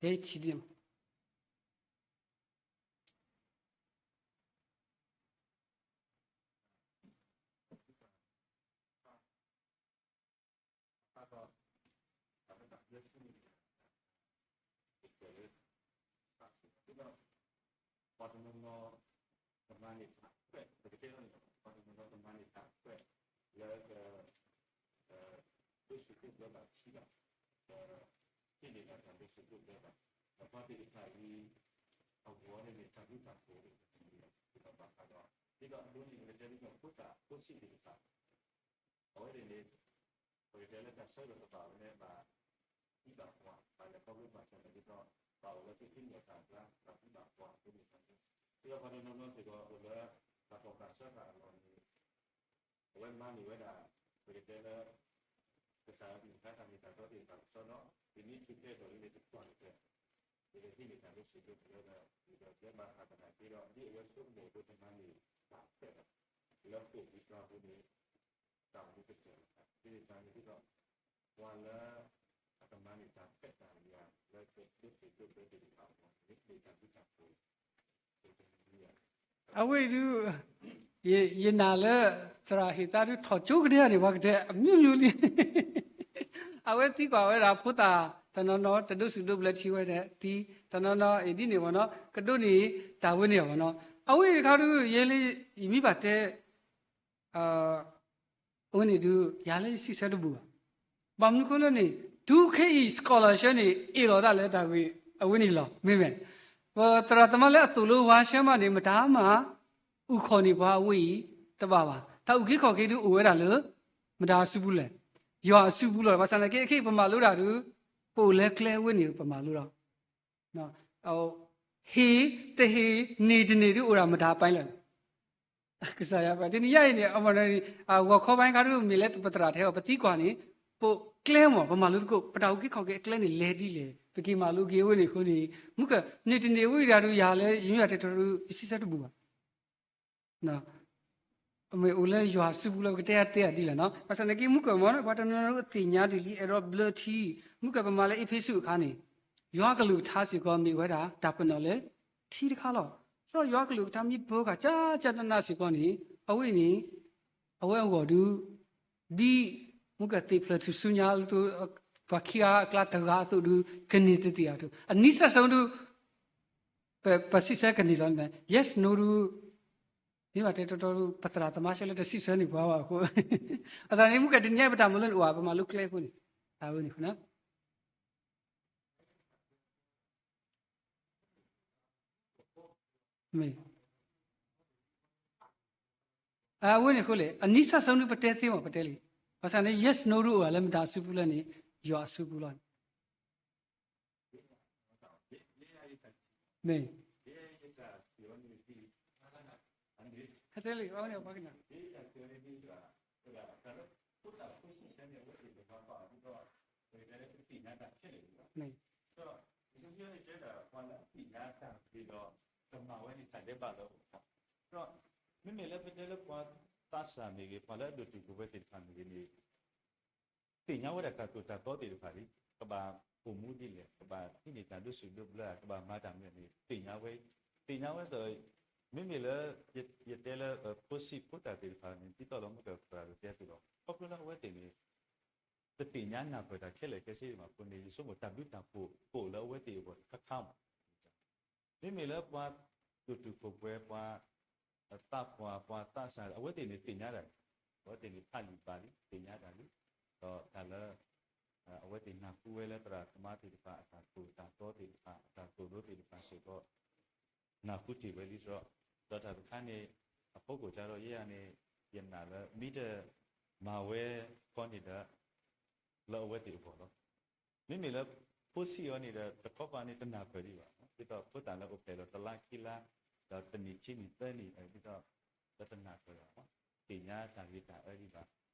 ဟဲထံၣ်ဒ်န့ၣ်မ့ၢ် ပှၤတနီၤနီၤ ကမၤန့ၢ်တၢ်ခွဲး, ပကတဲလီၤန့ၣ် ပှၤတနီၤနီၤကမၤန့ၢ်တၢ်ခွဲး လၢ ဒိၣ်စိဒိၣ်ဘျၢဘၣ်ထံဘၣ်, ဟ့ၣ်န့ၢ်တၢ်ဒိၣ်စိဒိၣ်ဘျၢဘၣ်, ဒီးပှၤသ့ၣ်တဖၣ်အံၤ အဂီၢ်န့ၣ်န့ၣ် တၢ်ဘျုးတၢ်ဖှိၣ်န့ၣ် တမံၤဘၣ်, ဒီးဘၣ်ဃးဒီး ဒ်သိးအဒိန့ၣ် ပကတဲဒ်သိး ဖိသၣ်ဖိဆံးသ့ၣ်တဖၣ် အဝဲန့ၣ်န့ၣ် ပကတဲလၢတၢ်ဆၢကတီၢ်တဘၣ်ဝဲန့ၣ် ဘၣ်သံဘၣ်ပှၢ်, ဘၣ်လဲၤခီဖျိဘၣ်ဆၢၣ်မဲာ်ဒ်သိး ဘၣ်အိၣ်လၢသုဖံးမီၢ်တၢ်ကျါ ဘၣ်သံဘၣ်ပှၢ်အဃိန့ၣ်, ဒ်သိးပှၤတနီၤနီၤစ့ၢ်ကီးအိၣ်လၢ တၢ်ကီၢ်တၢ်ဆၢတၢ်အလီၢ်န့ၣ် အဝဲမၤန့ၢ်ဝဲဒၣ် ပကတဲလၢ ကစၢ်ယွၤအကလုၢ်ကထါတၢ်မ့ၢ်တၢ်တီသ့ၣ်တဖၣ်ကစီဒီး ပမ့ၢ်ထံၣ်ကဲထီၣ်လံန့ၣ် တကွၢ်ကတၢၢ်, ပကဟ့ၣ်န့ၢ်တၢ်ဒိၣ်စိဒိၣ်ကတၢၢ်ဒီး ပကတဲဘၣ်ဃးကဒါက့ၤဒီး ဒ်အဝဲဆိကမိၣ်အသိးတမၤန့ၢ်တၢ်ခွဲးဒီး လၢပအိၣ်မူစှၤအဃိန့ၣ် တၢ်အိၣ်မူကတၢၢ် ဒ်န့ၣ်တၢ်န့ၣ်ဒ်သိး ပှၤလၢ အကမၤန့ၢ်တၢ်ခွဲးတၢ်ယာ် လၢကဒိၣ်စိဒိၣ်ကတၢၢ်သ့ၣ်တဖၣ်အဂီၢ်န့ၣ် မ့ၢ်တၢ်ဘျုးတၢ်ဖှိၣ် အဝဲဒုး ယနာ်လၢ သရၣ်ဟ့ၣ်သါဒုးထီၣ်ကၠိကဒဲဧါန့ၣ် ပှၤကတဲအမနုၤလံ, အဝဲသံကွၢ်ဝဲဒၣ်ဖိသၣ် တနီၤနီၤ တဒိၣ်စိဒိၣ်ဘျၢထံဝဲဒၣ်သံ, တနီၤနီၤအံၤဒ်န့ၣ်မ့ၢ်နီၤ ကဒိးန့ၢ်တၢ်ဝဲန့ၣ်မ့ၢ်နီၤ, အဝဲတခါဒုး ယဲလၢ ယမ့ၢ်ဘၣ်တဲ အဝဲန့ၣ်ဒုး ယၤလၢယစံးဆၢတဘူၣ်ဘၣ်. ဘၣ်မနုၤအဃိလဲၣ်န့ၣ် two K E scholarship န့ၣ် အ့ၣ်လိာ်သးလၢတၢ်ဂ့ၢ်အဝဲန့ၣ်လီၤ. မ့မ့ၢ် ပသရၣ်သမါလၢအသိၣ်လိဝါဆှၢမးန့ၣ် မတၤမၤ အုၣ်ခီၣ်န့ၢ်ပှၤအဝဲအံၤ တဘၣ်ဘၣ်. တၢ်အုၣ်က့ၤခီၣ်က့ၤဒုးအိၣ်ဝဲဒၣ်လၢ မတၤအစုပူၤလဲၣ်. ယွၤအစုပူၤလီၤ. ဘၣ်ဆၣ်သနာ်က့ အခဲအံၤပမၤလိတၢ်ဒုး ပအိၣ်လၢကျဲအဝဲန့ၣ်ပမၤလိဒီး ဟ့ၣ်တဟ့ၣ် န့ၢ်တန့ၢ်ဒုးအိၣ်ဒၣ်မတၤအပိုင်းလဲၣ်. ကစၢ်ယွၤ တနံၤညါအံၤန့ၣ် အမ့ၢ် ဂီၤခီပိုင်းခါဒုး မ့ၢ်လၢပသရၣ်ထဲအီၤ ပသံကွၢ်န့ၣ် ပကျဲမ့ၢ် ပမၤလိသကိး ပတၢ်အုၣ်က့ၤခီၣ်က့ၤအကျဲန့ၣ် လဲၤဒ်လဲၣ် ပက့ၤမၤလိက့ၤအဝဲန့ၣ်အဃိန့ၣ် မုၢ်က န့ၢ်တန့ၢ်ဝဲဒၣ်ဒုး ယၤလၢယမ့ၢ်ဘၣ်တဲထီၣ်ဒုး ယစံးဆၢတဘူၣ်ဘၣ်. မ့ၢ်အိၣ်လၢယွၤအစုပူၤလၢပကတဲအါတဲအါဒ်လဲၣ်နီၤ. ဘၣ်ဆၣ်သနာ်က့ မုၢ်ကမ့ၢ် ပှၤတနီၤနီၤအသ့ၣ်ညါဒ်လံ အဲၣ်ဒိးဘျၢထံ, မုၢ်ကပမၤလၢအ့းဖ့းစူးအခါန့ၣ် ယွၤကလုၢ်ကထါစ့ၢ်ကီးမ့ၢ်ဝဲဒၣ် တၢ်ပနီၣ်လၢထံတခါလီၤ. ဒီးယွၤကလုၢ်ကထါမ့ၢ်ပၢၤဃာ်ကၠၢကၠၢနးနးစ့ၢ်ကီးန့ၣ် အဝဲန့ၣ် အဝဲအဂီၢ်ဒုး ဒ် မုၢ်ကသ့ၣ်ဖျၢၣ်ထူၣ်စုညါအသိး ပှၤခံဂၤအကျါတဂၤအသိးဒုး ကန့ၢ်တသ့ၣ်အသိး အနံၣ်စၢ်ဆၢဒုး ပစံးဆၢကန့ၢ်လီၤန့ၣ် yes no ဒုး မ့ၢ်ဘၣ်တဲတီတီဒုး ပသရၣ်သမါဆၢလၢတစံးဆၢန့ၢ်ပှၤဘၣ်အဃိ အသးန့ၣ် မုၢ်ကတနံၤညါပတၢ်မၤလိန့ၣ်အိၣ် ပမၤလိကျဲအဃိန့ၣ် အဝဲန့ၣ် မ့ၢ် အဝဲန့ၣ်အဃိလဲၣ် အနံၣ်စၢ်ဆၢဒုးပတဲသ့မ့ၢ်ပတဲလံ. ဘၣ်ဆၣ်န့ၣ် yes no ဒုးအိၣ်လၢမတၤအစုပူၤလဲၣ်န့ၣ် ယွၤအစုပူၤလီၤန့ၣ် မ့ၢ်, ဟဲတဲလံ, အဝဲန့ၣ်ပှၤကနၣ်, မ့ၢ်, မ့မ့ၢ်လၢပတဲလၢပှၤလၢအသ့ၣ်ညါတၢ်ဂ့ၤဒီးကမၤဝဲန့ၣ် တၢ်ဒဲးဘးလၢအအိၣ်, ဒီးမ့မ့ၢ်လၢပတဲလၢပှၤသးစၢ်မ့ၢ်ဂ့ၤ ပှၤလၢအဒိၣ်တုာ်ခိၣ်ပှဲၤသ့ၣ်တဖၣ်မ့ၢ်ဂ့ၤန့ၣ် သ့ၣ်ညါဝဲဒၣ်တၢ်သိၣ်တၢ်သီသ့ၣ်တဖၣ်န့ၣ် ကဘၣ်အိၣ်မူဒ်လဲၣ်, ကဘၣ်ဟံးန့ၢ်တၢ်ဒိးဆူၣ်ဒိးဘျၢ ကဘၣ်မၤတၢ်မနုၤန့ၣ် သ့ၣ်ညါဝဲ, သ့ၣ်ညါဝဲဒၣ်, မ့မ့ၢ်လၢ ယတဲလၢ ဖိဆံးဖိတၢ်သ့ၣ်တဖၣ်န့ၣ် ဒ်သိးလၢမုၢ်ကၢၢ်ပှၤကတဲအသိးလီၤ. ခီဖျိလၢအဝဲသ့ၣ်န့ၣ် တသ့ၣ်ညါနၢ်ပၢၢ်တၢ်ခဲလၢာ်ခဲဆ့ဘၣ်အဃိန့ၣ် ယဆိကမိၣ်တၢ်ဘျုးတၢ်ဖှိၣ်ကအိၣ်လၢအဝဲသ့ၣ်အဂီၢ်တခါခါမး. မ့မ့ၢ်လၢပှၤဒိၣ်တုာ်ခိၣ်ပှဲၤ ပှၤသးပှၢ် ပှၤသးစၢ် အဝဲသ့ၣ်န့ၣ်သ့ၣ်ညါတၢ်, အဝဲသ့ၣ်န့ၣ်ဖးလံာ်ဘၣ်လံ သ့ၣ်ညါတၢ်လံ, ဒီးတၢ်လၢ အဝဲသ့ၣ်နၢ်ဟူဝဲလၢသရၣ်သမါသ့ၣ်တဖၣ် အတၢ်သိၣ်တၢ်သီသ့ၣ်တဖၣ် အတၢ်သိၣ်လိသ့ၣ်တဖၣ်စ့ၢ်ကီး နၢ်ဟူတ့ၢ်ဝဲလံဒီး, ဒီးတၢ်တခါန့ၣ် အဖီခိၣ်ကဒီး ယဲယၤန့ၣ် ယနာ်လၢ မ့ၢ်တမၤဝဲခီန့ၣ်ဒီး လၢအဝဲသ့ၣ်အဂီၢ်လီၤ. မ့မ့ၢ်လၢ ဖိဆံးအီၤန့ၣ်ဒီး တခီပၤန့ၣ်တနၢ်ပၢၢ်ဒံးဘၣ်, ဒ်သိးဖိသၣ်လၢအိၣ်ဖျဲၣ်လီၤတလါခံလါ ဒီးတနံၣ်ခံနံၣ်သၢနံၣ် ဒ်သိးလၢတနၢ်ပၢၢ်ဘၣ်, သ့ၣ်ညါတၢ်ဂ့ၤတၢ်အၢဒံးဘၣ်,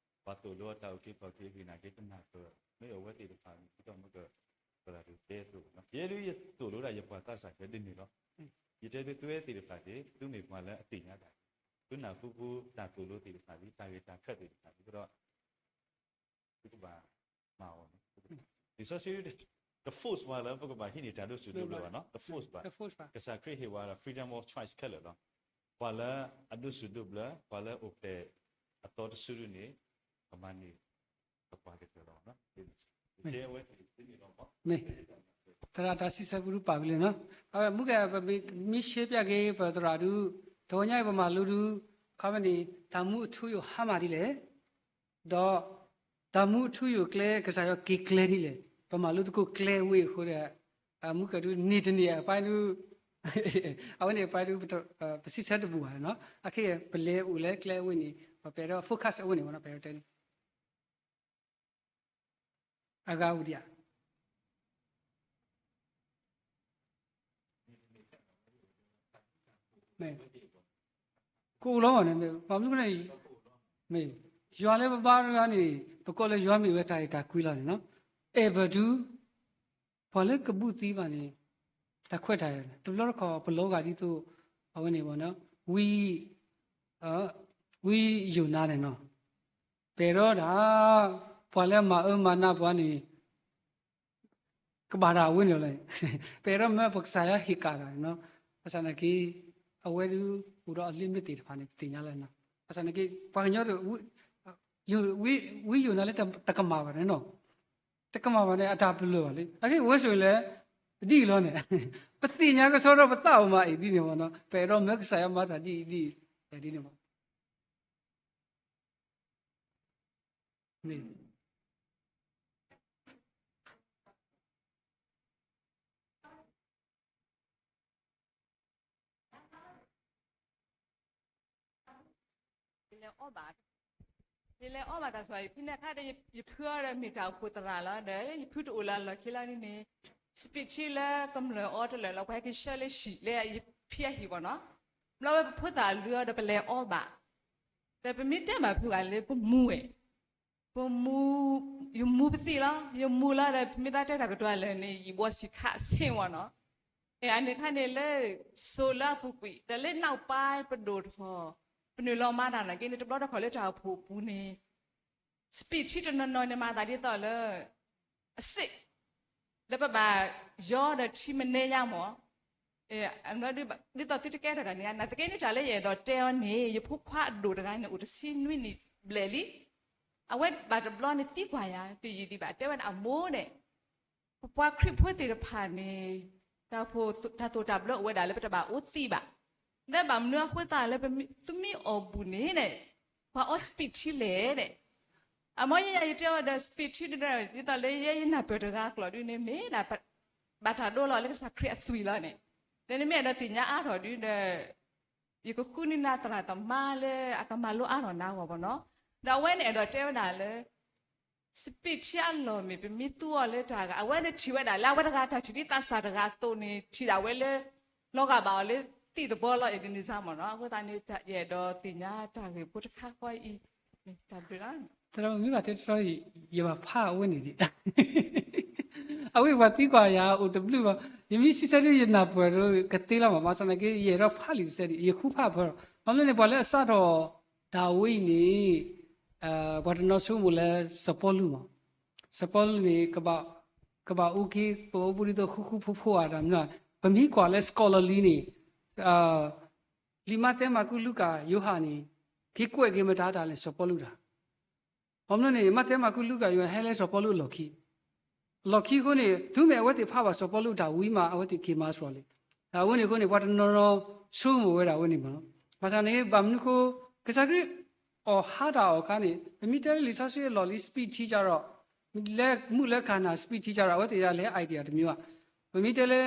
ပှၤသိၣ်လိအတၢ်အုၣ်က့ၤခီၣ်က့ၤအဂ့ၢ်နာ်က့တနၢ်ပၢၢ်, မ့ၢ်အဝဲသ့ၣ်တဖၣ်န့ၣ် ဒ်သိးမုၢ်ကၢၢ် ပှၤဒၣ်ဒုးတဲအသိးလီၤ. ယဲဒၣ်ယသိၣ်လိဒၣ်ယပှၤသးစၢ်ခဲဒ်န့ၣ်လီၤ. ယတဲသုသုဝဲသ့ၣ်တဖၣ်န့ၣ် သုမ့ၢ်ပှၤလၢအသ့ၣ်ညါတၢ်, သုနၢ်ဟူပူၤတၢ်သိၣ်လိသ့ၣ်တဖၣ်လံ တၢ်ဂ့ၢ်တၢ်ခၢၣ်သ့ၣ်တဖၣ်လံဒီး သုကဘၣ်မၤအီၤန့ၣ်, လံာ်စီဆှံတ force ပှၤလၢပကဘၣ်ဟံးန့ၢ်တၢ်ဒိးဆူၣ်ဒိးဘျၢဘၣ်နီၤ, တ force ဘၣ်. ကစၢ်ခရံာ်ဟ့ၣ်ဝဲဒၣ် freedom of choice ခဲလၢာ်လီၤ. ပှၤလၢအဒိးဆူၣ်ဒိးဘျၢ ပှၤလၢအိၣ်ဖျဲၣ်အသီတစုဒုန့ၣ် ကမၤန့ၢ် ကပှၤကတၢၢ်လီၤ. မ့ၢ်, သရၣ်တၢ်စံးဆၢပူၤဒုးပာ်ဝံၤလံနီၤ, အဝဲမုၢ်က ပမ့ၢ်ရှဲပျၢ်က့ၤပသရၣ်ဒုး, တဝီညါအံၤပမၤလိဒုး, ခီဖျိန့ၣ် တၢ်မူအထူအယိာ်ဟါမၢ်ဒ်လဲၣ် ဒီး တၢ်မူအထူအယိာ်ကျဲ ကစၢ်ယွၤက့ၤကျဲဒ်လဲၣ်, ပမၤလိသကိးကျဲဝ့ၢ်အဃိဒီး မုၢ်ကၢၢ်ဒုး န့ၢ်တန့ၢ်အပၢ်ဒုး, အဝဲန့ၣ်အပၢ်ဒုး ပစံးဆၢတဘူၣ်ဘၣ်နီၤ, အခဲအံၤ ပလဲၤအိၣ်လၢကျဲအဝ့ၢ်န့ၣ် ပပဲာ်ဒီး focus အဝ့ၢ်န့ၣ်မ့ၢ်နီၤ, ပဲာ်တဲန့ၣ် အဂၤဝံၤဒံးဧါ ကအိၣ်လီၤမ့ၢ်န့ၣ်, မ့ၢ်, ယွၤလၢပဘါတဂၤန့ၣ် ပကိးလၢယွၤမ့ၢ်ဝဲတၢ်အဲၣ်တၢ်ကွံလီၤန့ၣ်နီၤ, အဲၣ်ဘၣ်ဒုး, ပှၤလၢကဘူးသံဘၣ်န့ၣ် တၢ်ခွဲးတၢ်ယာ်န့ၣ် တဘျီတခီၣ်ပလီၤဂာ်ဒ်သိး အဝဲန့ၣ်မ့ၢ်နီၤ, ဝံ, ဝံယိၤနါန့ၣ်နီၤ, ပအဲၣ်ဒိးဒၣ် ပှၤလၢမၤအၢမၤနးပှၤန့ၣ် ကဘၣ်တၢ်အဝဲန့ၣ်လီၤ. ပအဲၣ်ဒိးမၢပကစၢ်ယွၤဟ့ၣ်ကၣ်တၢ်န့ၣ်နီၤ, ဘၣ်ဆၣ်နာ်က့ အဝဲဒုးအိၣ်ဒီးအ limit သ့ၣ်တဖၣ်န့ၣ် ပသ့ၣ်ညါလၢနီၤ, ဘၣ်ဆၣ်နာ်က့ ပှၤကညီတ ဝံယိၤနါလၢတကမၣ်ဘၣ်န့ၣ်နီၤ, တကမၣ်ဘၣ်န့ၣ် အတၢ်ပလၢၢ်ဘၣ်လံ, အဂ့ၢ်ဝဲဆိၣ်လဲၣ်, ဒ်အံၤလီၤန့ၣ်, ပသ့ၣ်ညါကဆှီဒီးပသးအိၣ်မးအံၤဒ်န့ၣ်မ့ၢ်နီၤ, ပအဲၣ်ဒိးမၢကစၢ်ယွၤမၤတၢ်ဒ်အံၤဒ်အံၤ, ဒ်န့ၣ်မ့ၢ် မ့ၢ် ယလဲၤအီၣ်ဘၣ်, ယလဲၤအီၣ်ဘၣ်တၢ်ဆိၣ် ယဖုန့ၣ်အခါဒီး ယဖုအီၤဒီးမ့ၢ်တၢ်အိၣ်ဖှိၣ်သရၣ်လီၤဒီး ယဖုတအိၣ်လၢအလီၢ်ခံလီၤန့ၣ်, စပံးထံလၢကမျၢၢ်အီတလၢာ်လီၤ ပှၤဟဲက့ၤဆှၢလၢဟံၣ်လၢယဖံအဟံၣ်ဘၣ်နီၤ, ဘျီဝဲပဖိသၣ်လုၢ်အီၤဒီးပလဲၤအီၣ်ဘၣ်, ဒီးပမ့ၢ်တဲဘၣ်ဖုဂၤလၢပမူဝဲ ပမူ, ယမူပသံၣ်လီၤ, ယမူလီၤဒီး ပမ့ၢ်သးတဲတၢ်ကတိၤလၢာ်န့ၣ် ယံာ်ဘီစံးခးဆ့ၣ်ဝဲနီၤ, အန့ၣ်အခါန့ၣ်လၢ စိၤလၢအပူၤကွံာ် ဒီးလၢနီၢ်ပၤပဒိၣ်ထီၣ်, ပနုာ်လီၤမၤတၢ်နာ်က့န့ၣ် တဘျီတခီၣ်လၢတၢ်အိၣ်ဖှိၣ်အပူၤန့ၣ် စပံးထံတနီၤနီၤန့ၣ် မၤသးဒ်သိးလၢ အစ့ၣ်, လၢပဘၣ်ယီဒီးထံမနဲယါမး, ဒ်သိးသုတကဲထီၣ်တၢ်န့ၣ် နာ်သက့န့ၣ် တၢ်လၢယအဲၣ်ဒိးတဲအီၤန့ၣ် ယဖိခွါအဒိၣ်တဂၤန့ၣ် အိၣ်တဆံနွံနံၣ်ဘျဲၣ်လံ, အဝဲဘၣ်တဘျီန့ၣ်သံကွၢ်ယၤ တယံာ်ဒံးဘၣ် တဲဝဲဒၣ်အမိၢ်န့ၣ် ပပှၤခရံာ်ဖိသ့ၣ်တဖၣ်န့ၣ် တၢ်အိၣ်ဖှိၣ်တၢ်သိၣ်တၢ်ဘျၢအိၣ်ဝဲဒၣ်လၢပတဘၣ်အိၣ်သံးဘၣ်, လၢဘၣ်မနုၤအဃိသတးလၢ သုမ့ၢ်အီၣ်ဘူၣ်န့ၣ် ပှၤအီစပံးထံလဲၣ်န့ၣ်, အမ့ၢ်ယဲယၤယတဲအီၤဒီး စပံးထံန့ၣ် ဒ်သိးလၢယဲယနၢ်ပၢၢ်တဂၤကျိာ်ဒုန့ၣ် မ့ၢ်ဒၣ် ဘၣ်တၢ်ဒိလီၤလၢကစၢ်ခရံာ်အသွံၣ်လီၤန့ၣ်, ဒီးနမ့ၢ်အဲၣ်ဒိးသ့ၣ်ညါအါထီၣ်ဒုဒီး ယကဃုန့ၢ်နၤသရၣ်သမါလၢအကမၤလိအါထီၣ်နၤအဂီၢ်ဘၣ်နီၤ, ဒီးအဝဲန့ၣ်အဲၣ်ဒိးတဲဝဲဒၣ်လၢ စပံးထံအလီၢ်မ့ၢ်ပမ့ၢ်သူအီၤလၢတၢ်ဂၤ အဝဲန့ၣ်ထံၣ်ဝဲဒၣ်လၢအဝဲတဂၤတၢ်ထံၣ်ဒ်သးစၢ်တဂၤအသိးန့ၣ် ထံၣ်ဒၣ်ဝဲလၢ လီၤဂာ်ဘၣ်အီၤလၢသ့ၣ်သဘီလီၤ Ebenezer မ့ၢ်နီၤ. အဃိသတးန့ၣ် ယအဲၣ်ဒိးသ့ၣ်ညါတၢ်ဂ့ၢ်ဖိတခါဃီအံၤ, တၢ်ဘျုးလီၤ. တမ့ၢ်ဘၣ်တဲတရီ ယဘၣ်ဖးအဝဲန့ၣ်ဒံး အဝဲပှၤသံကွၢ်ယၤအိၣ်တဘျုးဘၣ်, ယမ့ၢ်စံးဆၢဒ်ယနၢ်ပၢၢ်ဒီးကသ့လီၤမး, ဘၣ်ဆၣ်သနာ်က့ ယအဲၣ်ဒိးဖးလံာ်တဆၢဒံး ယဃုဖးဖၢလီၤ. ဘၣ်မနုၤန့ၣ် ပှၤလၢအစးထီၣ်ဒၣ်ဝဲအံၤန့ၣ် ပှၤတနီၤဆိကမိၣ်လၢစီၤပီလူးမး, စီၤပီလူးန့ၣ် ကဘၣ်အိၣ်က့ၤ ကဘၣ်အိၣ်ဘူးဒ်သိးဃူဃူဖိးဖိးဧါတမ့ၢ်, ပမ့ၢ်ကွၢ်လၢ scholarly န့ၣ် လံာ်မးသဲ မၢ်ကူး လူၤကၣ် ယိၤဟၣ်န့ၣ် က့ၤကွဲးက့ၤမတၤတၢ်လဲၣ် စီၤပီလူးတၢ် ဘၣ်မနုၤန့ၣ် မးသဲ မၢ်ကူး လူၤကၣ် ယိၤဟၣ် ဟဲလၢစီၤပီလူးအလီၢ်ခံ, အလီၢ်ခံအဃိန့ၣ် တုၤမ့ၢ်အဝဲသ့ၣ်ဖးဘၣ်စီၤပီလူးတၢ်ဝံၤမး အဝဲသ့ၣ်က့ၤမၤစှၤလံ. အဝဲန့ၣ်အဃိန့ၣ် ပှၤတနီၤနီၤဆိကမိၣ်ဝဲဒၣ်အဝဲန့ၣ်မး, ဘၣ်ဆၣ်န့ၣ် ဘၣ်မနုၤအဃိ ကစၢ်ခရံာ်အီၣ်ဟါတၢ်အီၣ်အခါန့ၣ် ပမ့ၢ်တဲလၢလံာ်စီဆှံအလီၢ်လံ speak ထံကဒီး လၢမူးလၢကၤနၤ speak ထံကဒီး အဝဲသ့ၣ်ဒၣ်လဲၤ idea တမံၤဘၣ်. ပမ့ၢ်တဲလၢ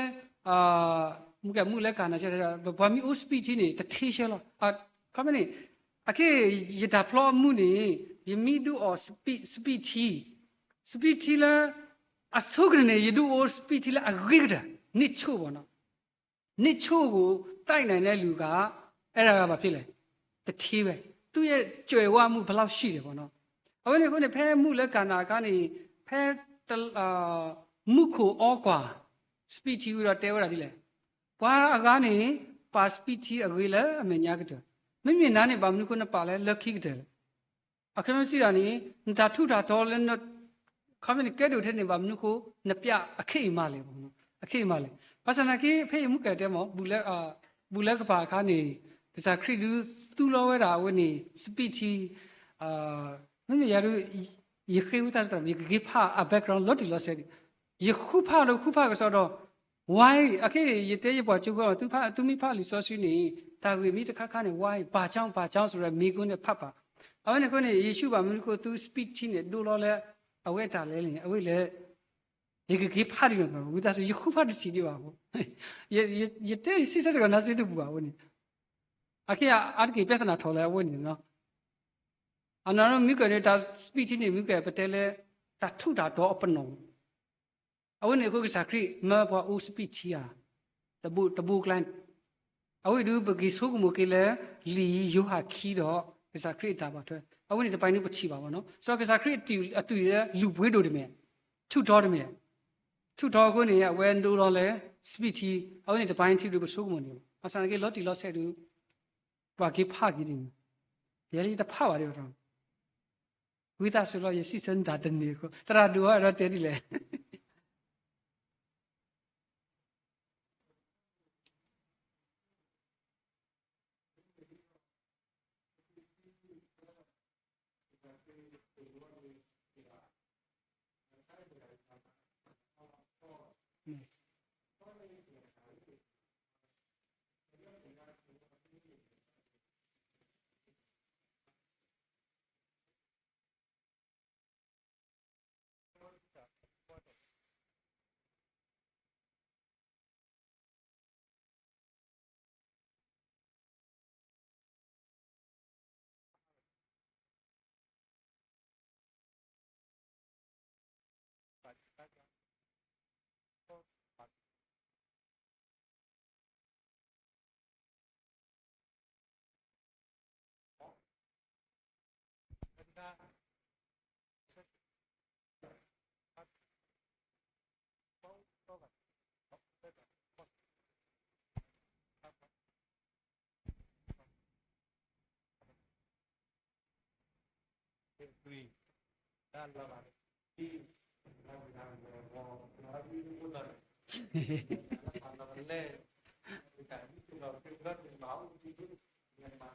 မူးကဲမူးလၢကၤနၤ ပပှၤမ့ၢ်အိၣ် speak ထံန့ၣ် တထ့ဆၢလီၤ. ခီမ့ၢ်န့ၣ် အခဲအံၤ ယတၢ်ဖျီအမူးန့ၣ် ယမ့ၢ်ဒုးအီၣ် speak ထံ speak ထံလၢ အဆိကတၢၢ်န့ၣ် ယဒုးအိၣ် speak ထံလၢအဂ့ၤကတၢၢ် န့ၢ်ဆိၣ်ဘၣ်နီၤ န့ၢ်ဆိၣ် ကို တိုက်နိုင်တဲ့လူက အဲဒါက ဘာဖြစ်လဲ တထ့ဘၣ် သူ့ရဲ့ကြွယ်ဝမှုဘယ်လောက်ရှိလဲပေါ့နော်. အဝဲန့ၣ်အဃိန့ၣ် ဖဲမူးလၢကၤနၤအခါန့ၣ် ဖဲ မူးခိၣ်အီကွၢ် speak ထံဝံၤဒီးတဲဝဲဒၣ်ဒ်လဲၣ်, ပှၤအဂၤန့ၣ် ပာ် speak ထံအဂ့ၤလၢအမဲာ်ညါကတၢၢ်, မ့မ့ၢ်နၤန့ၣ် ဘၣ်မနုၤဃိနပာ်လၢလၢခံကတၢၢ်လဲၣ်. အခီပညီစံးဒၣ်န့ၣ် နတၢ်ထူးတၢ်တီၤလၢ ခီမ့ၢ်နကဲဒိၣ်ထဲန့ၣ် ဘၣ်မနုၤဃိ နပျးအခ့အမၤလဲၣ်, အခ့အမၤလဲၣ်. ဘၣ်ဆၣ်သနာ်က့ ဖဲယမူးကဲတဲမး ဘူၣ်လၢကပၤအခါန့ၣ် ကစၢ်ခရံာ်ဒုးသူလီၤဝဲဒၣ်အဝဲန့ၣ် speak ထံ မ့မ့ၢ်ယၤဒုး ယဃ့ဝံသးစူၤ ယကက့ၤဖးအ background လီၤတံၢ်လီၤဆဲးဒံး, ယဃုဖးဒီးဃုဖးကစီဒီ why အခဲအံၤ ယတဲယပှၤကၠိဖိ သုမ့ၢ်ဖးလံာ်စီဆှံန့ၣ် တၢ်ဂ့ၢ်မ့ၢ်တခါခါန့ၣ် why ဘာကြောင့် ဘာကြောင့် ဆိုတဲ့မေးခွန်းနဲ့ ဖတ်ပါ. အဝဲန့ၣ်အဃိန့ၣ် ယ့ၣ်ၡူးဘၣ်မနုၤအဃိ သူ speak ထံန့ၣ် ဒိလီၤလၢ အဝဲအတၢ်လဲၣ်န့ၣ် အဝဲလဲၣ် ယကက့ၤဖးဒံးနီၤ ဝံသးစူၤ ယဃုဖးတထံၣ်ဒံးဘၣ်အဃိ ယတဲယစံးဆၢတဂၤနါစ့တပူၤဘၣ်အဝဲန့ၣ် အခဲအံၤအါတက့ၢ် ပြဿနာ ထီၣ်လၢအဝဲန့ၣ်နီၤ. အနီၢ်နီၢ်မုၢ်ကၢၢ်န့ၣ် တၢ် speak ထံန့ၣ် မုၢ်ကၢၢ်ပတဲလၢ တၢ်ထူးတၢ်တီၤအပနီၣ် အဝဲန့ၣ်အဃိ ကစၢ်ခရံာ်မၢပှၤအိၣ် speak ထံဧါ, တဘိတဘိကျါန့ၣ် အဝဲဒုးပက့ၤဆိကမိၣ်က့ၤလၢ လံာ်ယိၤဟၣ်ခံဒီး ကစၢ်ခရံာ်အတၢ်ဘၣ်ထွဲ အဝဲန့ၣ်တပၤန့ၣ်ပထံၣ်ဘၣ်ဘၣ်နီၤ. စီၤကစၢ်ခရံာ်အတုၤအသွံၣ်လၢလူၢ်ပှ့ၤဒိၣ်တမ့ၢ်, ထူးတီၤတမ့ၢ်, ထူးတီၤအဃိန့ၣ် အဝဲဒိလီၤလၢ speak ထံ, အဝဲန့ၣ်တပၤန့ၣ်ထံဒုးပဆိကမိၣ်န့ၣ်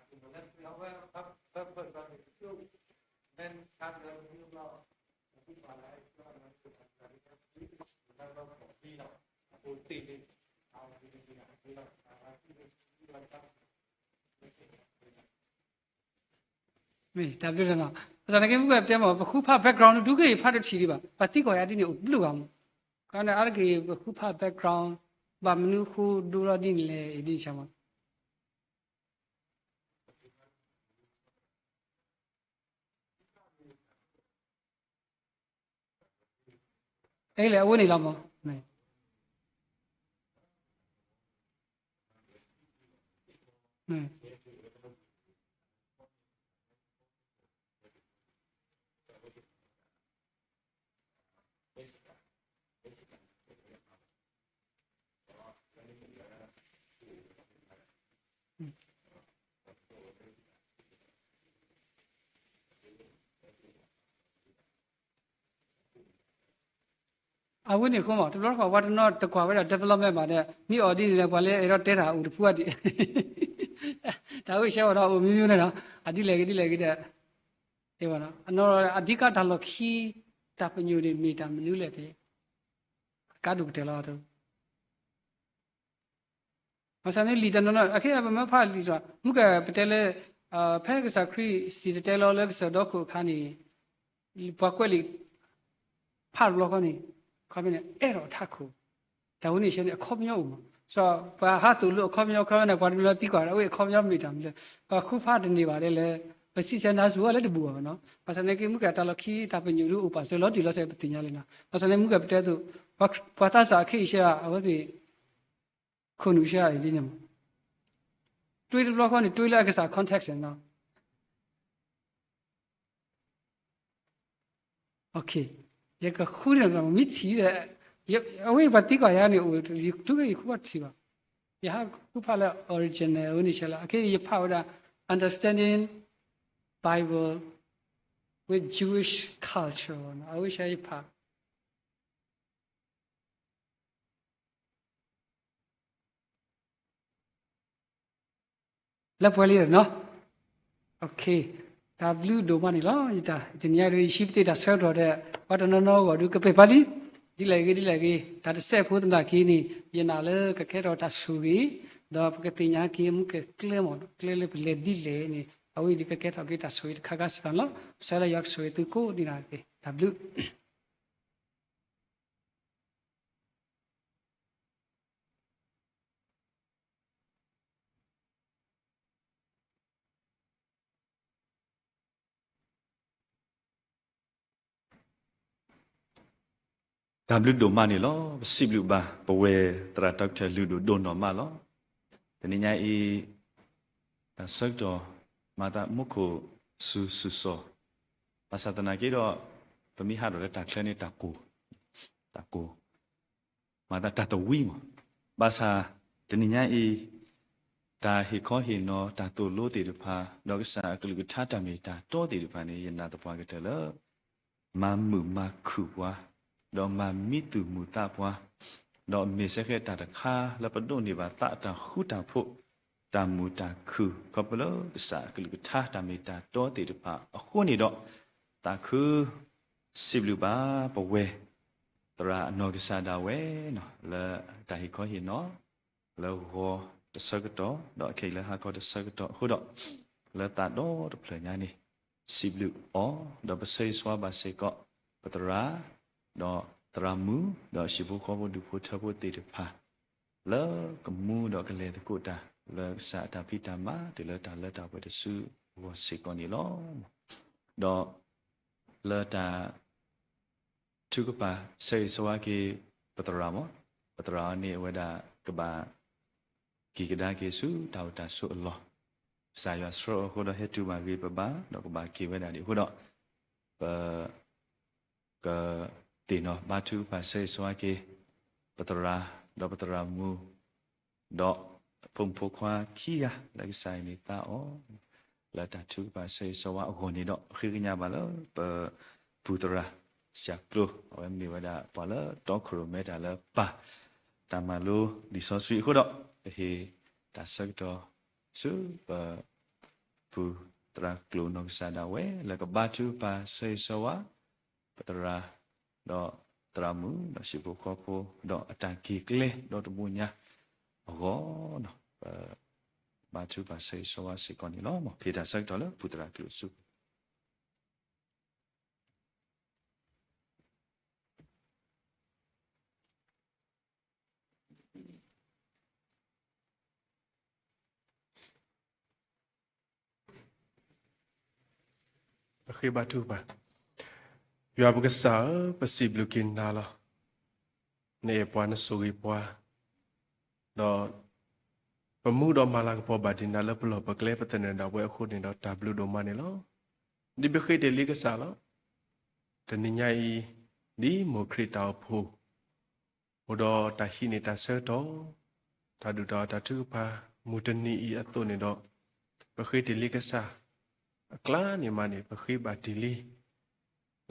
ဘၣ်ဆၣ်သနာ်က့လီၤတံၢ်လီၤဆဲးဒုး ပှၤက့ၤဖးက့ၤဒ်န့ၣ်, ယဲလၢယတဖးဘၣ်ဒံးဘၣ် ဝံသးစူၤလီၤ ယစံးဆၢနတၢ်တန့ၢ်အဃိ သရၣ်ဒိၣ်အီၤအဲၣ်ဒိးတဲဒ်လဲၣ်. မ့ၢ်တၢ်ဘျုးလီၤနီၤ. ဘၣ်ဆၣ်သနာ်က့ မုၢ်ကၢၢ်တဲမး ပဃုဖး background ဒုးက့ၤဖးတထံၣ်ဒံးဘၣ်. ပှၤသံကွၢ်ယၤဒ်န့ၣ်အိၣ်တဘျုးဂၤမး. ကန့ၣ်အါတက့ၢ် ပဃုဖး background ဘၣ်မနုၤဃိဒိလီၤဒ်န့ၣ်လဲၣ် အံၤဒ်န့ၣ်ဆၣ်မး အဲလဲၣ် အဝဲန့ၣ်လီၤမး. အဝဲန့ၣ်အဃိမး တဘျီတခီၣ် ပှၤတနီၤတကွၢ်ဝဲဒၣ် development ဘၣ်ဒီး မ့ၢ်အီၤဒ်န့ၣ်ဒီး ပှၤလၢအဲၣ်ဒိးတဲတၢ်အိၣ်တဖုအဒံး တၢ်အိၣ်ဆၢဝဲဒီးအိၣ်မံၤမံၤန့ၣ်နီၤ အဒ်လဲၣ်ဂ့ၤဒ်လဲၣ်ဂ့ၤဒီး အနီၤ အဓိကတၢ်လီၢ်ခံ တၢ်ပညိၣ်န့ၣ်မ့ၢ်တၢ်မနုၤလဲၣ်န့ၣ် ကါဒိၣ်ကတၢၢ်လီၤ ဘၣ်ဆၣ်န့ၣ်လံာ်တနီၤနီၤ အခဲအံၤပမ့ၢ်ဖးလံာ်စ့ၢ် မုၢ်ကပတဲလၢ ဖဲကစၢ်ခရံာ်စံၣ်တဲၤတဲလီၤလၢကစၢၢ်ဒီခိၣ်အခါန့ၣ် ပှၤကွဲးလံာ်ဖးတဘျီဃီန့ၣ် ခီပညီန့ၣ် အဲၣ်ဒိးထးခိၣ် တၢ်ဝဲန့ၣ်ဆဲန့ၣ် အခီပညီအိၣ်မး စီၤပှၤဟးသိၣ်လိအခီပညီ ခီပညီန့ၣ် ပှၤတမ့ၢ်လီၤသံကွၢ် အဝဲအခီပညီမ့ၢ်တၢ်မနုၤလဲၣ် ပှၤဃုဖးတန့ၢ်ဘၣ်ဒ်လဲၣ် ပစံးဆဲနၤစူၤဝဲလၢတဘူးဘၣ်နီၤ ဘၣ်ဆၣ်န့ၣ်က့ မုၢ်ကတၢ်လီၢ်ခံ တၢ်ပညိၣ်ဒုးအိၣ်ပာ်စၢၤလီၤတံၢ်လီၤဆဲးပသ့ၣ်ညါလံနီၤ ဘၣ်ဆၣ်န့ၣ် မုၢ်ကပတဲသိး ပှၤသးစၢ်အခ့အံၤဆဲ အဝဲသ့ၣ် ခိၣ်နူာ်ဆဲအံၤဒ်န့ၣ်မး တွ့တဘျီဃီန့ၣ် တွ့လၢအကစၢ် context နီၤ ယကဃုန့ၣ် မ့ၢ်ထံၣ်ဒီး အဝဲပှၤသံကွၢ်ယၤန့ၣ် အိၣ်တုၤခဲယဃုဘၣ်ထံၣ်ဘၣ် ယဟးဃုဖးလၢ original အဝဲန့ၣ်ဆဲလၢ အခဲအံၤယဖးဝဲဒၣ် Understanding Bible with Jewish Culture အဝဲဆဲယဖး လၢပှဲၤလံနီၤ တၢ်ဘျုးဒိၣ်မးန့ၣ်လီၤ ယတၢ် တနံၤအံၤဒုး ယဟံးပသ့ၣ်တၢ်ဆၢကတီၢ်ဒီး ပှၤတနီၤနီၤအဂီၢ်ဒုးကပ့ၤဖးလံ ဒ်လဲၣ်ဂ့ၤဒ်လဲၣ်ဂ့ၤ တၢ်တစဲးဖိသနာ်က့န့ၣ် ယနာ်လၢကကဲထီၣ်တၢ်ဆိၣ်ဂ့ၤ ဒီးပကသ့ၣ်ညါက့ၤမုၢ်ကကျဲမ့ၢ် ကျဲလၢပလဲၤဒ်လဲၣ်န့ၣ် အဝဲအံၤဒုးကကဲထီၣ်က့ၤတၢ်ဆိၣ်ဂ့ၤတခါခါစ့ၢ်ကီးန့ၣ်လီၤ ဆၢလၢယွၤကဆိၣ်ဂ့ၤသုကိးနံၤဒဲး တၢ်ဘျုး တၢ်ဘျုးဒိၣ်မးန့ၣ်လီၤ. ပစံးဘျုးဘၣ် ပဝဲသရၣ် Doctor လုၢ်ဒိၣ်ဒိၣ်နီၢ်မးလီၤ. တနံၤညါအံၤ တၢ်ဆၢကတီၢ် မၤသးမူခိၣ်စူၤစူၤစီၤ, ဘၣ်ဆၣ်သနာ်က့ဒီး ပမ့ၢ်ဟးထီၣ်လၢတၢ်ချၢန့ၣ် တၢ်ကိၢ်, တၢ်ကိၢ် မၤသးတၢ်တဝံမး, ဘၣ်ဆၣ်တနံၤညါအံၤ တၢ်ဟ့ၣ်ခီဟ့ၣ်နီၤ တၢ်သိၣ်လိသ့ၣ်တဖၣ် ဒီးကစၢ်အကလုၢ်ကထါတၢ်မ့ၢ်တၢ်တီသ့ၣ်တဖၣ်န့ၣ် ယနာ်သပှၢ်ကတၢၢ်လၢ မၤမုာ်မၤခုၣ်ပှၤ, ဒီးမၤမံသူၣ်မုာ်သးပှၤ, ဒီးမ့ၢ်စ့ၢ်ကီးတၢ်တခါလၢပဒိးန့ၢ်ဘၣ်သးအတၢ်ဃူတၢ်ဖိး, တၢ်မုာ်တၢ်ခုၣ် ခီဖျိလၢကစၢ်အကလုၢ်ကထါတၢ်မ့ၢ်တၢ်တီသ့ၣ်တဖၣ်အဃိန့ၣ်ဒီး, သးခု စံးဘျုးဘၣ်ပဝဲ သရၣ်အနီၢ်ကစၢ်ဒၣ်ဝဲ လၢတၢ်ဟ့ၣ်ခီဟ့ၣ်နီၤ လၢဂီၤတဆၢကတီၢ် ဒီးခဲအံၤလၢဟါခီတဆၢကတီၢ်အဃိဒီး, လၢသးဒီတဖျၢၣ်ညါန့ၣ် စံးဘျုးအီၤ, ဒီးပဆၢဂ့ၤဆၢဝါဘၣ်စ့ၢ်ကီး ပသရၣ်, ဒီးသရၣ်မုၣ်, ဒီးဟံၣ်ဖိဃီဖိဒူၣ်ဖိထၢဖိသ့ၣ်တဖၣ် လၢကမူဒီးကလဲၤသကိးတၢ် လၢကစၢ်အတၢ်ဖံးတၢ်မၤ တုၤလၢတၢ်လၢတၢ်ပှဲၤတစုအဂီၢ်စ့ၢ်ကီးန့ၣ်လီၤ. ဒီးလၢတၢ် ထုကဖၣ်ဆၢဂ့ၤဆၢဝါက့ၤ ပသရၣ်မး, ပသရၣ်အံၤန့ၣ် အဝဲဒၣ်ကဘၣ်က့ၤကဒါက့ၤဆူတၢ်အိၣ်တၢ်ဆိးအလီၢ်, ကစၢ်ယွၤဆှၢအဃိဒီး ဟဲတုၤဘၣ်ဂ့ၤပဘါ, ဒီးကဘၣ်က့ၤဝဲဒၣ်ဒံးအဃိဒီး, ပ ကသ့ၣ်နီၣ်ဘါထုကဖၣ်ဆၢဂ့ၤဆၢဝါက့ၤ ပသရၣ်, ဒီးပသရၣ်မုၣ်, ဒီးဖိမုၣ်ဖိခွါခံဂၤ လၢကစၢ်အံၤန့ၣ်သါအီၤ လၢတၢ်ထုကဖၣ်ဆၢဂ့ၤဆၢဝါအဂီၢ်န့ၣ်ဒီး ဃ့ကညးဘၣ်လၢပပူၤသရၣ် စၢ်ကျိၤ အဝဲမ့ၢ်ဝဲဒၣ်ပှၤလၢတီခိၣ်ရိၣ်မဲတၢ်လၢပၢ် တၢ်မၤလိလံာ်စီဆှံအဃိဒီး ပဟ့ၣ်တၢ်ဆၢကတီၢ်ဆူပ ပူၤသရၣ်ကျိၤနီၢ်ကစၢ်ဒၣ်ဝဲ လၢကဘါထုကဖၣ်ဆၢဂ့ၤဆၢဝါ ပသရၣ်, ဒီးသရၣ်မုၣ်, ဒီးဟံၣ်ဖိဃီဖိ, ဒီးအတၢ်က့ၤကျဲဒီတဘိညါအဂီၢ်, ပဘါထုကဖၣ်ဆၢဂ့ၤဆၢဝါစ့ၢ်ကီးန့ၣ်လီၤ. မ်ပဟ့ၣ်တၢ်ဆၢကတီၢ်လၢပူၤသရၣ်ကျိၤဆူ ပဃ့ဘါထုကဖၣ်. ယွၤပကစၢ်ဧၢ, ပစံးဘျုးက့ၤနၤလီၤ. နအဲၣ်ပှၤနဆိၣ်ဂ့ၤပှၤ, ဒီး ပမူဒီးမၤလၤကပီၤဘၣ်ဒံးနၤလၢပလီၢ်ပကျဲပသနၢၣ်ဒၣ်ဝဲအဃိန့ၣ်ဒီး တၢ်ဘျုးဒိၣ်မးန့ၣ်လီၤ. ဒ်ပဃ့တ့ၢ်လံကစၢ်လီၤ. တနံၤညါအံၤ ဒ်မိၢ်ခရံာ်တၢ်အိၣ်ဖှိၣ် အိၣ်ဒီးတၢ်ဟံးန့ၢ်တၢ်ဆၢကတီၢ်, တၢ်ဒူၣ်တၢ်အီၣ်တၢ်ထုကဖၣ် မုၢ်တနံၤအံၤအသိးန့ၣ်ဒီး, ပဃ့တ့ၢ်လံကစၢ် အကျါန့ၣ်မးန့ၣ် ပဃ့ဘၣ်တ့ၢ်လံ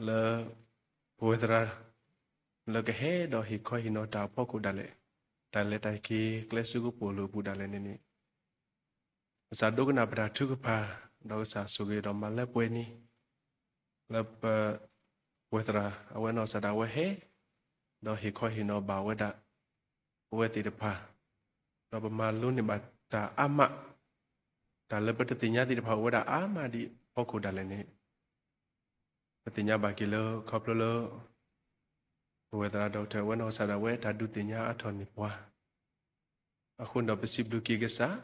လၢ ပဝဲသရၣ် လၢကဟဲဒီးဟ့ၣ်ခီဟ့ၣ်နီၤတၢ်အဖီခိၣ်ဒၣ်လဲာ်, တၢ်လဲၤတၢ်က့ၤကျဲစူကိပိာ်လိၤအပူၤဒၣ်လဲာ်န့ၣ်န့ၣ် ကစၢ်ဒိကနၣ်ပတၢ်ထုကဖၣ်, ဒီးကစၢ်ဆိၣ်ဂ့ၤဒီးမၤလၢပှဲၤန့ၣ် လၢပ ပဝဲသရၣ် အဝဲနီၢ်ကစၢ်ဒၣ်ဝဲဟဲ ဒီးဟ့ၣ်ခီဟ့ၣ်နီၤဘၣ်ဝဲဒၣ် ပဝဲသ့ၣ်တဖၣ်, ဒီးပမၤလိန့ၢ်ဘၣ်တၢ်အါမး, တၢ်လၢပတသ့ၣ်ညါသ့ၣ်တဖၣ်အိၣ်ဝဲဒၣ်အါမးဒ်အဖီခိၣ်ဒၣ်လဲာ်န့ၣ်, ပသ့ၣ်ညါဘၣ်က့ၤလၢခီဖျိလၢ ပဝဲသရၣ်ဒီကထၢၣ် အဝဲနီၢ်ကစၢ်ဒၣ်ဝဲတၢ်ဒုးသ့ၣ်ညါအါထီၣ်န့ၢ်ပှၤ အဃိန့ၣ်ဒီးပစံးဘျုးက့ၤကစၢ်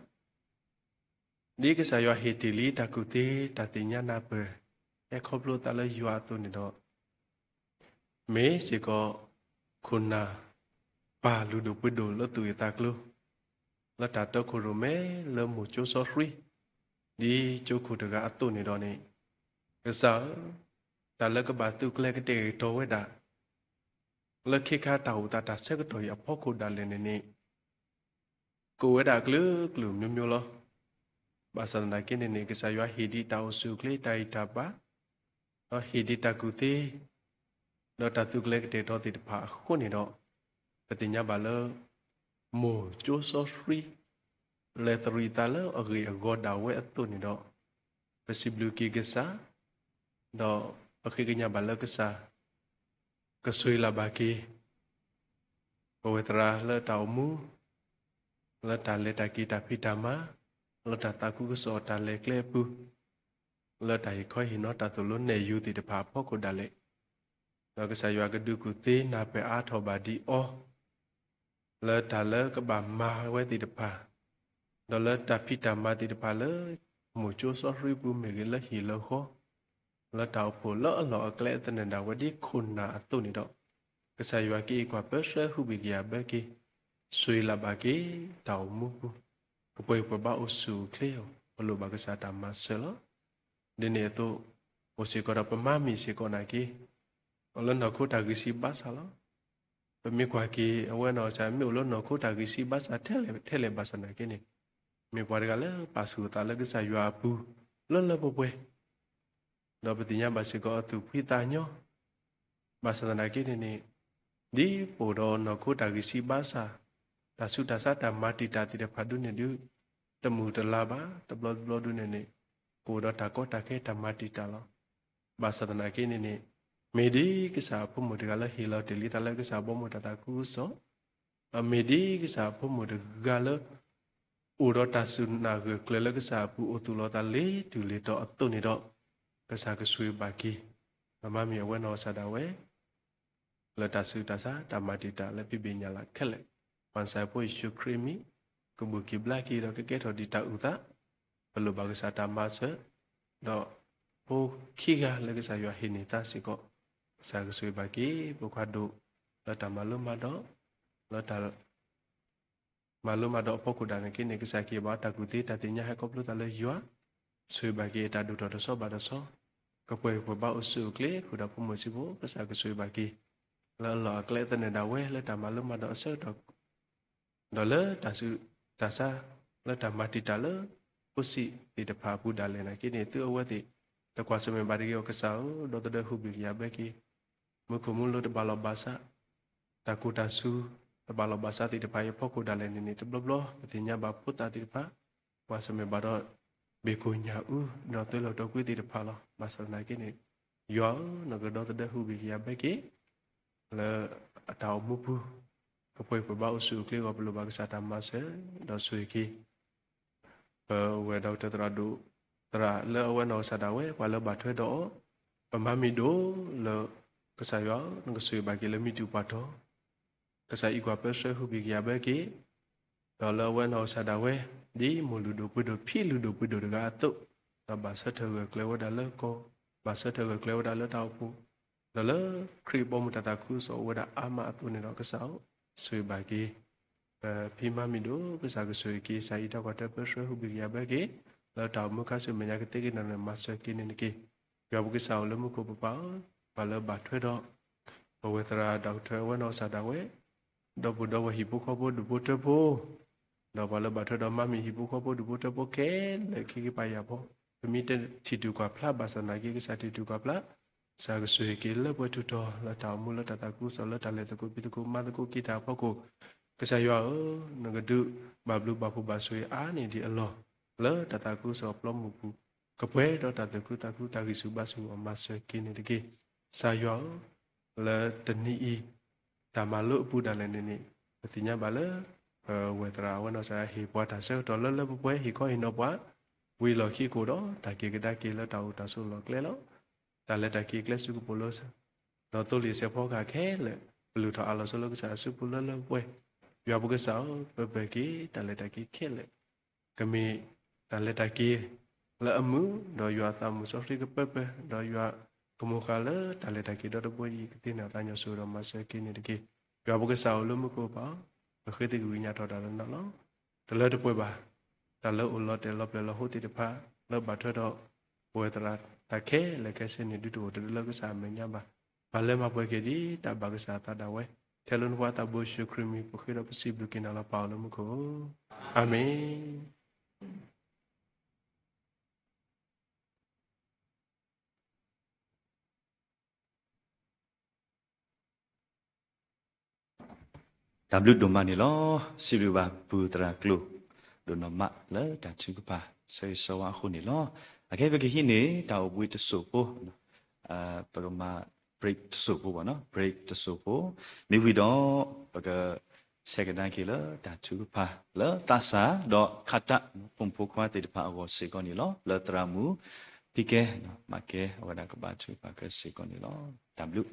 ဒ်ကစၢ်ယွၤဟ့ၣ်တ့ၢ်လံတၢ်ကူၣ်သ့တၢ်သ့ၣ်ညါနၢ်ပၢၢ် ဟဲခီဖျိသးလၢယွၤအသိးန့ၣ်ဒီး, မ့ၢ်စ့ၢ်ကီး ခိၣ်နၢ်ပၢ်လုၢ်ဒိၣ်ပှ့ၤဒိၣ်လၢသူၣ်ဂ့ၢ်သးကျိၤ, လၢတၢ်တီခိၣ်ရိၣ်မဲလၢမိၢ်ကၠိစီဆှံ ဒ်ကၠိခိၣ်တဂၤအသိးန့ၣ်ဒီးန့ၣ်, ကစၢ်ဧၢ, တၢ်လၢကဘၣ်သုးကျဲၤကတဲာ်ကတီၤဝဲဒၣ် လၢခ့ခါတၢ်အိၣ်သးတၢ်ဆၢကတီၢ်အံၤအဖီခိၣ်ဒၣ်လဲာ်န့ၣ်န့ၣ် ကအိၣ်ဝဲဒၣ်အကလုာ်ကလုာ်မျိုးမျိုးလီၤ. ဘၣ်ဆၣ်သနာ်က့န့ၣ်န့ၣ် ကစၢ်ယွၤဟ့ၣ်ဒံးတၢ်အိၣ်ဆူၣ်အိၣ်ချ့ တၢ်ဂံၢ်တၢ်ဘါ, ဒီးဟ့ၣ်ဒံးတၢ်ကူၣ်သ့ ဒီးတၢ်သုးကျဲၤကတဲာ်ကတီၤသ့ၣ်တဖၣ်အဃိန့ၣ်ဒီး, ပသ့ၣ်ညါဘၣ်လၢ မိၢ်ကၠိစီဆှံ လဲၤသရံးသးလၢအဂ့ၢ်အဂီၢ်ဒၣ်ဝဲအသိးန့ၣ်ဒီး, ပစံးဘျုးက့ၤကစၢ်, ဒီးပဃ့ကညးဘၣ်လၢကစၢ် ကဆိၣ်ဂ့ၤလၢ်ဘၣ်က့ၤ ပဝဲသရၣ်လၢတၢ်အိၣ်မူ, လၢတၢ်လဲၤတၢ်က့ၤတၢ်ဖံးတၢ်မၤ, လၢတၢ်သးခုကစီၣ်တၢ်လဲၤကျဲအပူၤ, လၢတၢ်ဟ့ၣ်ခီဟ့ၣ်နီၤတၢ်သိၣ်လိနဲၣ်ယုၤသ့ၣ်တဖၣ်အဖီခိၣ်ဒၣ်လဲာ်, ဒီးကစၢ်ယွၤကဒုးကူၣ်သ့နၢ်ပၢၢ်အါထီၣ်ဘၣ်ဒံးအီၤ လၢတၢ်လၢကဘၣ်မၤဝဲသ့ၣ်တဖၣ်, ဒီးလၢတၢ်ဖံးတၢ်မၤသ့ၣ်တဖၣ်လၢ မိၢ်ကၠိစီဆှံပူၤမ့ၢ်ဂ့ၤလၢဟံၣ်လၢဃီ, လၢတၢ်အိၣ်ဖှိၣ်လၢအလီၢ်အကျဲအသနၢၣ်ဒၣ်ဝဲဒ်ခိၣ်နၢ်အသိးန့ၣ်ဒီး, ကစၢ်ယွၤကအံးကွၢ်ပၢဆှၢဟုၣ်ဘံၣ်ကယၤဘၢက့ၤ, ဆိၣ်ဂ့ၤလၢ်ဘၣ်က့ၤတၢ်အိၣ်မူပူၤ, ကပှဲၤပှဲၤဘၣ်အိၣ်ဆူၣ်အိၣ်ချ့အီၤ ပလိၣ်ဘၣ်ကစၢ်တၢ်မၤစၢၤလီၤ. ဒ်န့ၣ်အသိး, အိၣ်စ့ၢ်ကီးဒီးပမါမံၤစ့ၢ်ကီးနာ်က့ လၢနီၢ်ခိတၢ်ဂံၢ်စၢ်ဘါစၢ်လီၤ. ပမ့ၢ်ကွၢ်က့ၤ အဝဲနီၢ်ကစၢ်မ့ၢ်အိၣ်လၢနီၢ်ခိတၢ်ဂံၢ်စၢ်ဘါစၢ်ထဲလဲၣ်ထဲလဲၣ်ဘၣ်ဆၣ်သနာ်က့န့ၣ်, မ့ၢ်ပှၤတဂၤလၢပာ်ဆူၣ်အသးလၢကစၢ်ယွၤအပူၤ လၢလၢပှဲၤပှဲၤ, ဒီးပသ့ၣ်ညါဘၣ်စ့ၢ်ကီးအသူၣ်ဖှံသးညီ, ဘၣ်ဆၣ်သနာ်က့န့ၣ်န့ၣ်, ဒ်ပအိၣ်ဒီးနီၢ်ခိတၢ်ဂံၢ်စၢ်ဘါစၢ်, တၢ်ဆူးတၢ်ဆါတၢ်မၤတံာ်တာ်သ့ၣ်တဖၣ်ဒုန့ၣ်ဒု, တမုာ်တလၤဘၣ် တဘျီတဘျီဒုန့ၣ်န့ၣ်, ကအိၣ်ဒီးတၢ်ကီတၢ်ခဲတၢ်မၤတံာ်တာ်လီၤ. ဘၣ်ဆၣ်သနာ်က့န့ၣ်န့ၣ်, မ့ၢ်ဒ်ကစၢ်အဖိမုၣ်တဂၤလၢဟ့ၣ်လီၤတ့ၢ်လံသးလၢကစၢ်ဘီမုၢ်တၢ်သးခုကစီၣ်, အမ့ၢ်ဒ်ကစၢ်အဖိမုၣ်တဂၤလၢ အိၣ်ဒီးတၢ်စူၢ်နာ်ဂၢၢ်ကျၢၤလၢကစၢ်အပူၤအိၣ်သူၣ်လီၤသးလ့ၤတုၤလ့ၤတီၤအသိးန့ၣ်ဒီး, ကစၢ်ကဆိၣ်ဂ့ၤဘၣ်က့ၤ, ပမါမံၤအဝဲနီၢ်ကစၢ်ဒၣ်ဝဲ လၢတၢ်ဆူးတၢ်ဆါတၢ်မၤတံာ်တာ်လၢဖံးဘ့ၣ်ညၣ်လၢ်ခဲလၢာ်, ပှၤစၢ်ဖိယ့ၣ်ၡူးခရံာ်မံၤ, ကဘူၣ်က့ၤဘျါက့ၤဒီးကကဲထီၣ်ဒံးတၢ်အုၣ်သး, ပလိၣ်ဘၣ်ကစၢ်တၢ်မၤစၢၤ, ဒီးဖိခံဂၤလၢကစၢ်ယွၤဟ့ၣ်န့ၢ်သးစ့ၢ်ကီး, ကစၢ်ကဆိၣ်ဂ့ၤဘၣ်က့ၤ ပခွါဒိၣ်, လၢတၢ်မၤလိမၤဒိး, လၢတၢ် မၤလိမၤဒိးအဖီခိၣ်ဒၣ်န့ၣ်က့န့ၣ် ကစၢ်ကဟ့ၣ်ဘၣ်တၢ်ကူၣ်သ့တၢ်သ့ၣ်ညါဟဲခီဖျိသးလၢယွၤ, ဆိၣ်ဂ့ၤဘၣ်က့ၤတၢ်ဒိၣ်ထီၣ်တဆီဘၣ်တဆီ, ကပှဲၤပှဲၤဘၣ်အိၣ်ဆူၣ်အိၣ်ချ့ဃုာ်ဒီးဖိမုၣ်ဆံးဖိ, ကစၢ်ကဆိၣ်ဂ့ၤဘၣ်က့ၤ လၢအလီၢ်အကျဲသနၢၣ်ဒၣ်ဝဲလၢတၢ်မၤလိမၤဒိးအဆၢကတီၢ် ဒီးလၢတၢ်ဆူးတၢ်ဆါ လၢတၢ်မၤတံာ်တာ်လၢ ဖိဆံးသ့ၣ်တဖၣ်အပူၤဒၣ်လဲာ်န့ၣ်က့န့ၣ် သုအဝဲသ့ၣ် တကွၢ်ဆၢၣ်မဲာ်ဘၣ်တဂ့ၤအီၤကစၢ်ဧၢ, ဒီသဒၢဟုၣ်ဘံၣ်ကယၤဘၢက့ၤ, မူခိၣ်မူလိၤတဘၣ်လီၤဘၣ်စး, တၢ်ကူၣ်တၢ်ဆူး တဘၣ်လီၤဘၣ်စးသ့ၣ်တဖၣ်အံၤအဖီခိၣ်ဒၣ်လဲာ်န့ၣ်န့ၣ် တဘျီဘျီ ပသ့ၣ်ညါဘၣ်ဖိသၣ်သ့ၣ်တဖၣ် ကွၢ်ဆၢၣ်မဲာ်ဘၣ်ဒီး ဘ့ၣ်ကိၣ်ညၣ်အူ ဒီးသၢလီၤတီၤကွံသ့ၣ်တဖၣ်လီၤ. ဘၣ်ဆၣ်သနာ်က့န့ၣ် ယွၤဧၢ, နကဒီသဒၢဟုၣ်ဘံၣ်ကယၤဘၢက့ၤ လၢအတၢ်အိၣ်မူပူၤ ကပှဲၤပှဲၤဘၣ်အိၣ်ဆူၣ်အိၣ်ချ့အဂီၢ် ပလိၣ်ဘၣ်ကစၢ်တၢ်မၤစၢၤ ဒီးဆိၣ်ဂ့ၤက့ၤ ပဝဲဒီကထၢၣ်သရၣ်ဒိၣ် သရၣ်လၢအဝဲနီၢ်ကစၢ်ဒၣ်ဝဲ ပှၤလၢဘၣ်ထွဲဒီးအီၤ, ပမၤမံၤဒိၣ်လၢ ကစၢ်ယွၤဧၢ, နကဆိၣ်ဂ့ၤဘၣ်က့ၤလၢမံၤတူာ်ပှၤတီၤ ကစၢ်အံးကွၢ်ပၢဆှၢဟုၣ်ဘံၣ်ကယၤဘၢက့ၤ, ဒီးလၢအဝဲနီၢ်ကစၢ်ဒၣ်ဝဲ ဒ်မိၢ်လုၢ်ဒိၣ်ပှ့ၤဒိၣ်ဖံလုၢ်ဒိၣ်ပှ့ၤဒိၣ်တဂၤအသိး, ဒီးဘၣ်ဆၢထၢၣ်ဂၢၢ်ကျၢၤဝဲဒၣ်လၢကီၢ်, ဘၣ်ဆၢထၢၣ်ဂၢၢ်ကျၢၤဝဲဒၣ်လၢတၢ်အိၣ်ဖှိၣ်, ဒီးလၢခရံာ်ဘီမုၢ်တၢ်သးခုကစီၣ်အိၣ်ဝဲဒၣ်အါမးအသိးန့ၣ်ဒီး ကစၢ်ဧၢ, ဆိၣ်ဂ့ၤဘၣ်က့ၤ ဖံမၤမံၤဒိၣ် ကစၢ်ကဆိၣ်ဂ့ၤက့ၤ စၤအံၤတၢ်ကွၢ်တၢ်ပၢဆှၢဟူးဘှံးကယၤဘၢက့ၤ လၢတၢ်အိၣ်မူခါဆူမဲာ်ညါကသ့က့ၤနီၢ်န့ၣ် မၤစၢၤက့ၤန့ၣ်တက့ၢ်. ယွၤပကစၢ်အိၣ်လၢမူခိၣ်ပပၢ်ဧၢ, ပှၤလၢဘၣ်ထွဲဒီး ပဝဲသရၣ် ဒီကထၢၣ် ဝဲနီၢ်ကစၢ်ဒၣ်ဝဲ ဒီပုၢ်ဒီဝဲၢ်ဟံၣ်ဖိဃီဖိဒူၣ်ဖိထၢဖိ ဒီးပှၤလၢဘၣ်ထွဲဒီးမၤမံၤဟံၣ်ဖိဃီဖိဒူၣ်ဖိထၢဖိခဲလၢာ် ခံကပၤယၤဖိ ပမ့ၢ်တထံၣ်တူၢ်ကွၢ်ဖျါဘၣ်ဆၣ်သနာ်က့ ကစၢ်ထံၣ်တူၢ်ကွၢ်ဖျါ, ကစၢ်ကဆိၣ်ဂ့ၤက့ၤလၢပှဲၤထူၣ်တီၤ လၢတၢ်အိၣ်မူလၢတၢ်သးခုကစီၣ်လၢတၢ်လဲၤသကိးက့ၤသကိးမၤသကိးက့ၤတၢ်အဖီခိၣ်, ကစၢ်ယွၤဧၢ, နကဒုးဘၣ်ဘျုးဘၣ်ဖှိၣ်ဘၣ်ဆိၣ်ဂ့ၤအါန့ၢ်ဒံးအလီၢ် လၢတၢ်သးခုကစီၣ်အပျီမုၢ်ပူၤ ကပှဲၤဒီးတၢ်သူၣ်ခုသးခုတၢ်ဂံၢ်ဆူၣ်ဘါဆူၣ်အမၤစၢၤက့ၤန့ၣ်တက့ၢ်. ကစၢ်ယွၤဧၢ, လၢတနံၤအံၤ တၢ်မၤလိအပူၤဒၣ်လဲာ်န့ၣ်န့ၣ် ပသ့ၣ်ညါဘၣ်လၢ ပဝဲသရၣ် ဝဲနီၢ်ကစၢ်ဒၣ်ဝဲ ဟ့ၣ်ပှၤတၢ်ဆၢကတီၢ်လၢလၢပှဲၤပှဲၤ ဟ့ၣ်ခီဟ့ၣ်နီၤပှၤ ဝံၤအလီၢ်ခံကတၢၢ်ဒီး တၢ်က့ၤကဒါက့ၤလၢတၢ်အိၣ်တၢ်ဆိးလီၢ်ကျဲလီၤ. တၢ်လဲၤတၢ်က့ၤကျဲဆူကပိာ်လိၤ ဒီးသိလ့ၣ်စဲးဖီကဟၣ်ခဲလၢာ် ပလုၢ်ထီၣ်အးလီၤဆိလၢကစၢ်အစုပူၤလၢလၢပှဲၤပှဲၤ, ယွၤပကစၢ်ဧၢ, ပၢၢ်ပၢၢ်က့ၤ တၢ်လဲၤတၢ်က့ၤခဲလၢာ် ကမ့ၢ်တၢ်လဲၤတၢ်က့ၤလၢအမုာ်, ဒီးယွၤအသးမုာ်စီဆှံကပၢၢ်ပၢၢ်, ဒီးယွၤကမူၤဃာ်လၢတၢ်လဲၤတၢ်က့ၤဒီတဘိအံၤ ကသ့ၣ်နီၣ်သးညီဆိဒီးမၤစၢၤက့ၤန့ၣ်တက့ၢ်. ယွၤပကစၢ်အိၣ်လၢမူခိၣ်ပၢ်, ပဃ့သ့ကဂံၢ်ညါထီၣ်တၢ်လၢနၤလီၤ. တလၢတပှဲၤဘၣ်, တၢ်လၢအိၣ်လီၤတဲာ်လီၤပျဲၢ်လီၤဟိသ့ၣ်တဖၣ် လၢဘၣ်ထွဲဒီး ပဝဲသရၣ်တၢ်ခဲလၢာ်ခဲဆ့န့ၣ် ဒုးတအိၣ်တဒုလၢကစၢ်အမဲာ်ညါဘၣ်. ပှၤလၢမၤပှဲၤက့ၤဒ်တၢ်ဘၣ်ကစၢ်အသးဒၣ်ဝဲ, ထဲလၢနဖိသးဘိယ့ၣ်ၡူးခရံာ်မံၤ ပဃ့ဒီးပစံးဘျုးက့ၤနၤလီၤ ပၢ်အိၣ်လၢမူခိၣ်ဧၢ, အၤမ့ၣ်. တၢ်ဘျုးဒိၣ်မးန့ၣ်လီၤ. စံးဘျုးဘၣ်ပုၢ်သရၣ်ကျိာ် ဒိၣ်နီၢ်မးလၢတၢ်ထုကဖၣ် ဆၢဂ့ၤဆၢဝါအဃိန့ၣ်လီၤ. အခဲ ပကဟံးန့ၢ်တၢ်အိၣ်ဘှံးတစိၢ်ဖိ, ပကမၤ break တစိၢ်ဖိဘၣ်နီၤ, break တစိၢ်ဖိ, မ့ၢ်ဝံၤဒီး ပက ဆဲးကဒါက့ၤလၢတၢ်ထုကဖၣ် လၢသးစၢ်ဒီးခးတၢ် ဖိမုၣ်ဖိခွါသ့ၣ်တဖၣ်အဂီၢ်စ့ၢ်ကီးန့ၣ်လီၤ. လၢသရၣ်မုၣ် ဖံကဲ မၤကဲ အဝဲဒၣ်ကဘါထုကဖၣ်ခဲစ့ၢ်ကီးန့ၣ်လီၤ. တၢ်ဘျုး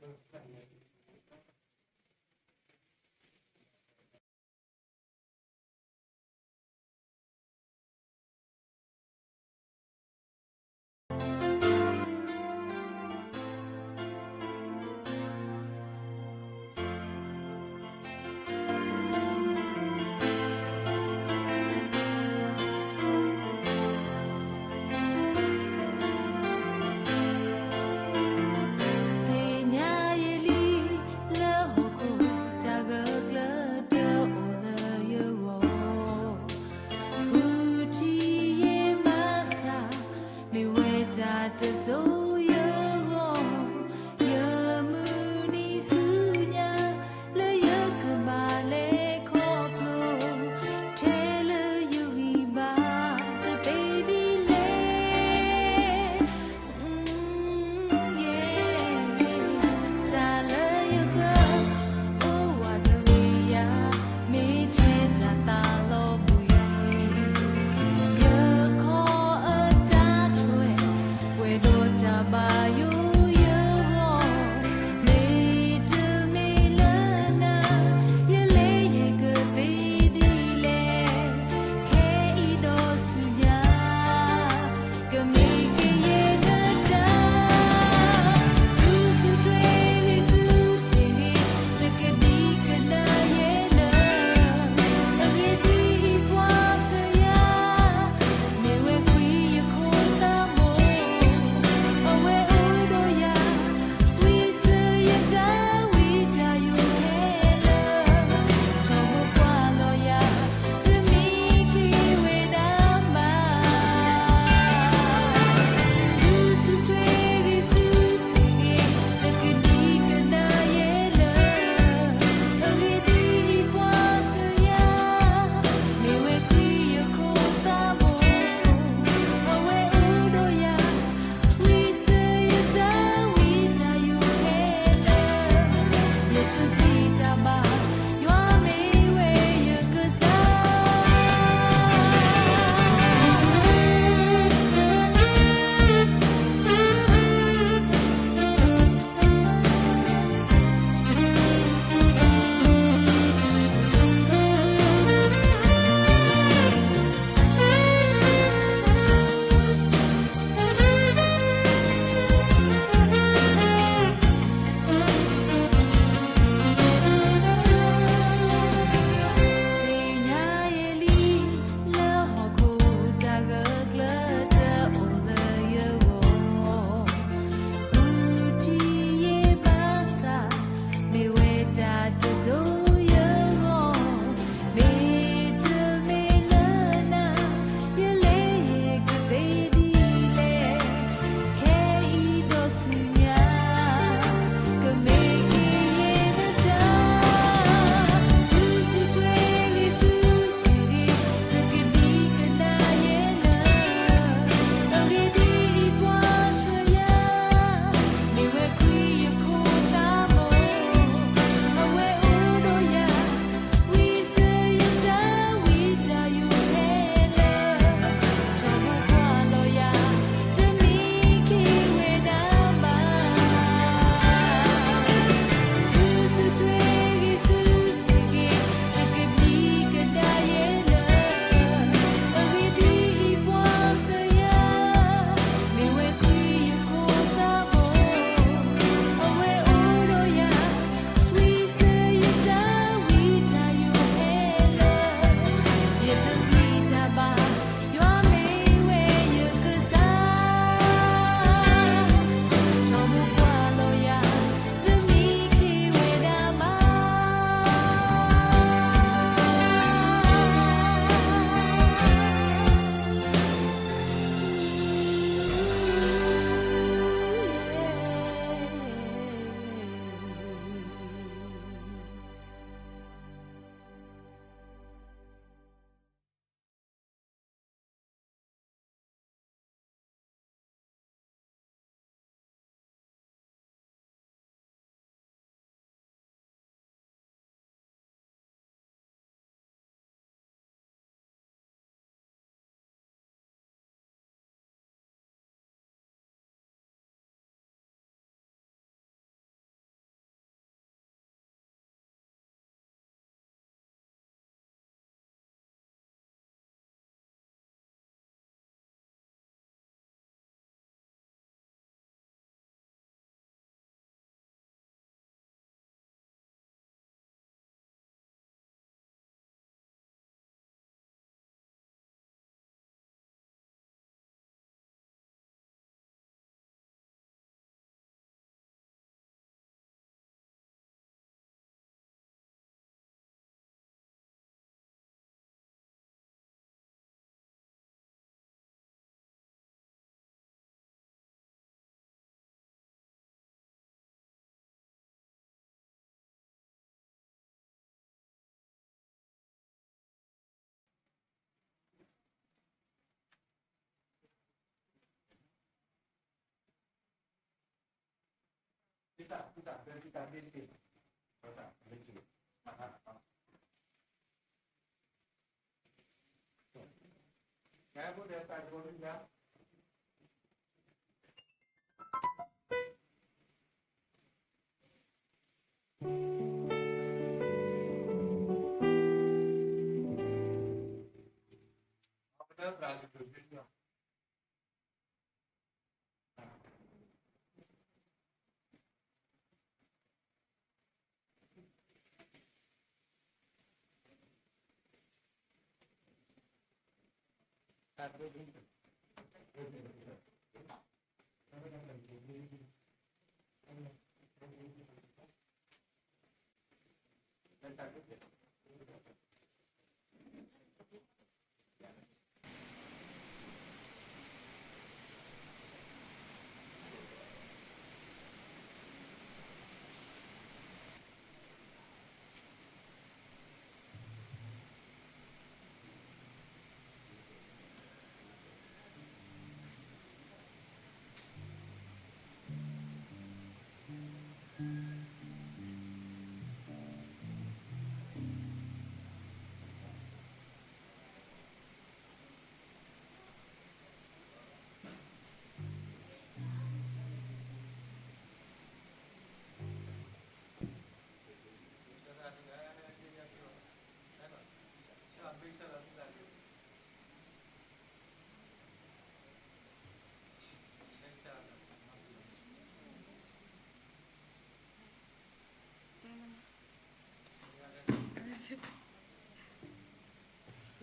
သ့ၣ်ညါယလံ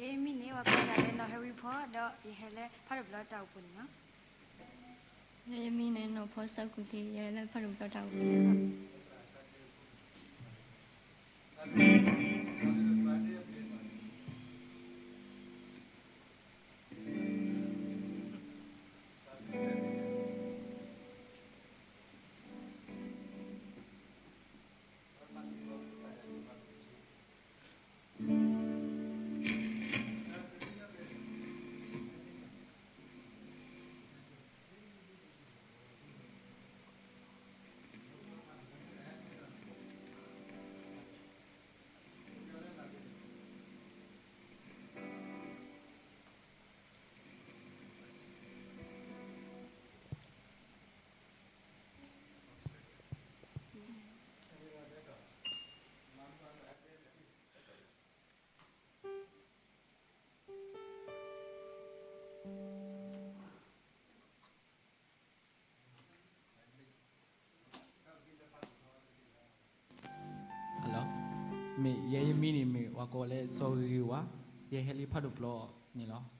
ယဲယမံၤန့ၣ် ပှၤကိးယၤလၢနီၢ်ဟဲဝံဖီ ဒီးယဟဲလၢဖးဒိၣ်ပျီတၢ်အိၣ်ဖှိၣ်န့ၣ်လီၤ. ယဲယမံၤန့ၣ် နီၢ်ဖီစီၤကူၣ်ထံး ယဟဲလၢဖးဒိၣ်ပျီတၢ်အိၣ်ဖှိၣ်န့ၣ်လီၤ. Hello, မ့ၢ်ယဲယမံၤန့ၣ်မ့ၢ်ပှၤကိးလၢစီၤဂ့ၤဂ့ၤဝါ, ယဟဲလၢဖးဒိၣ်ပျီန့ၣ်လီၤ.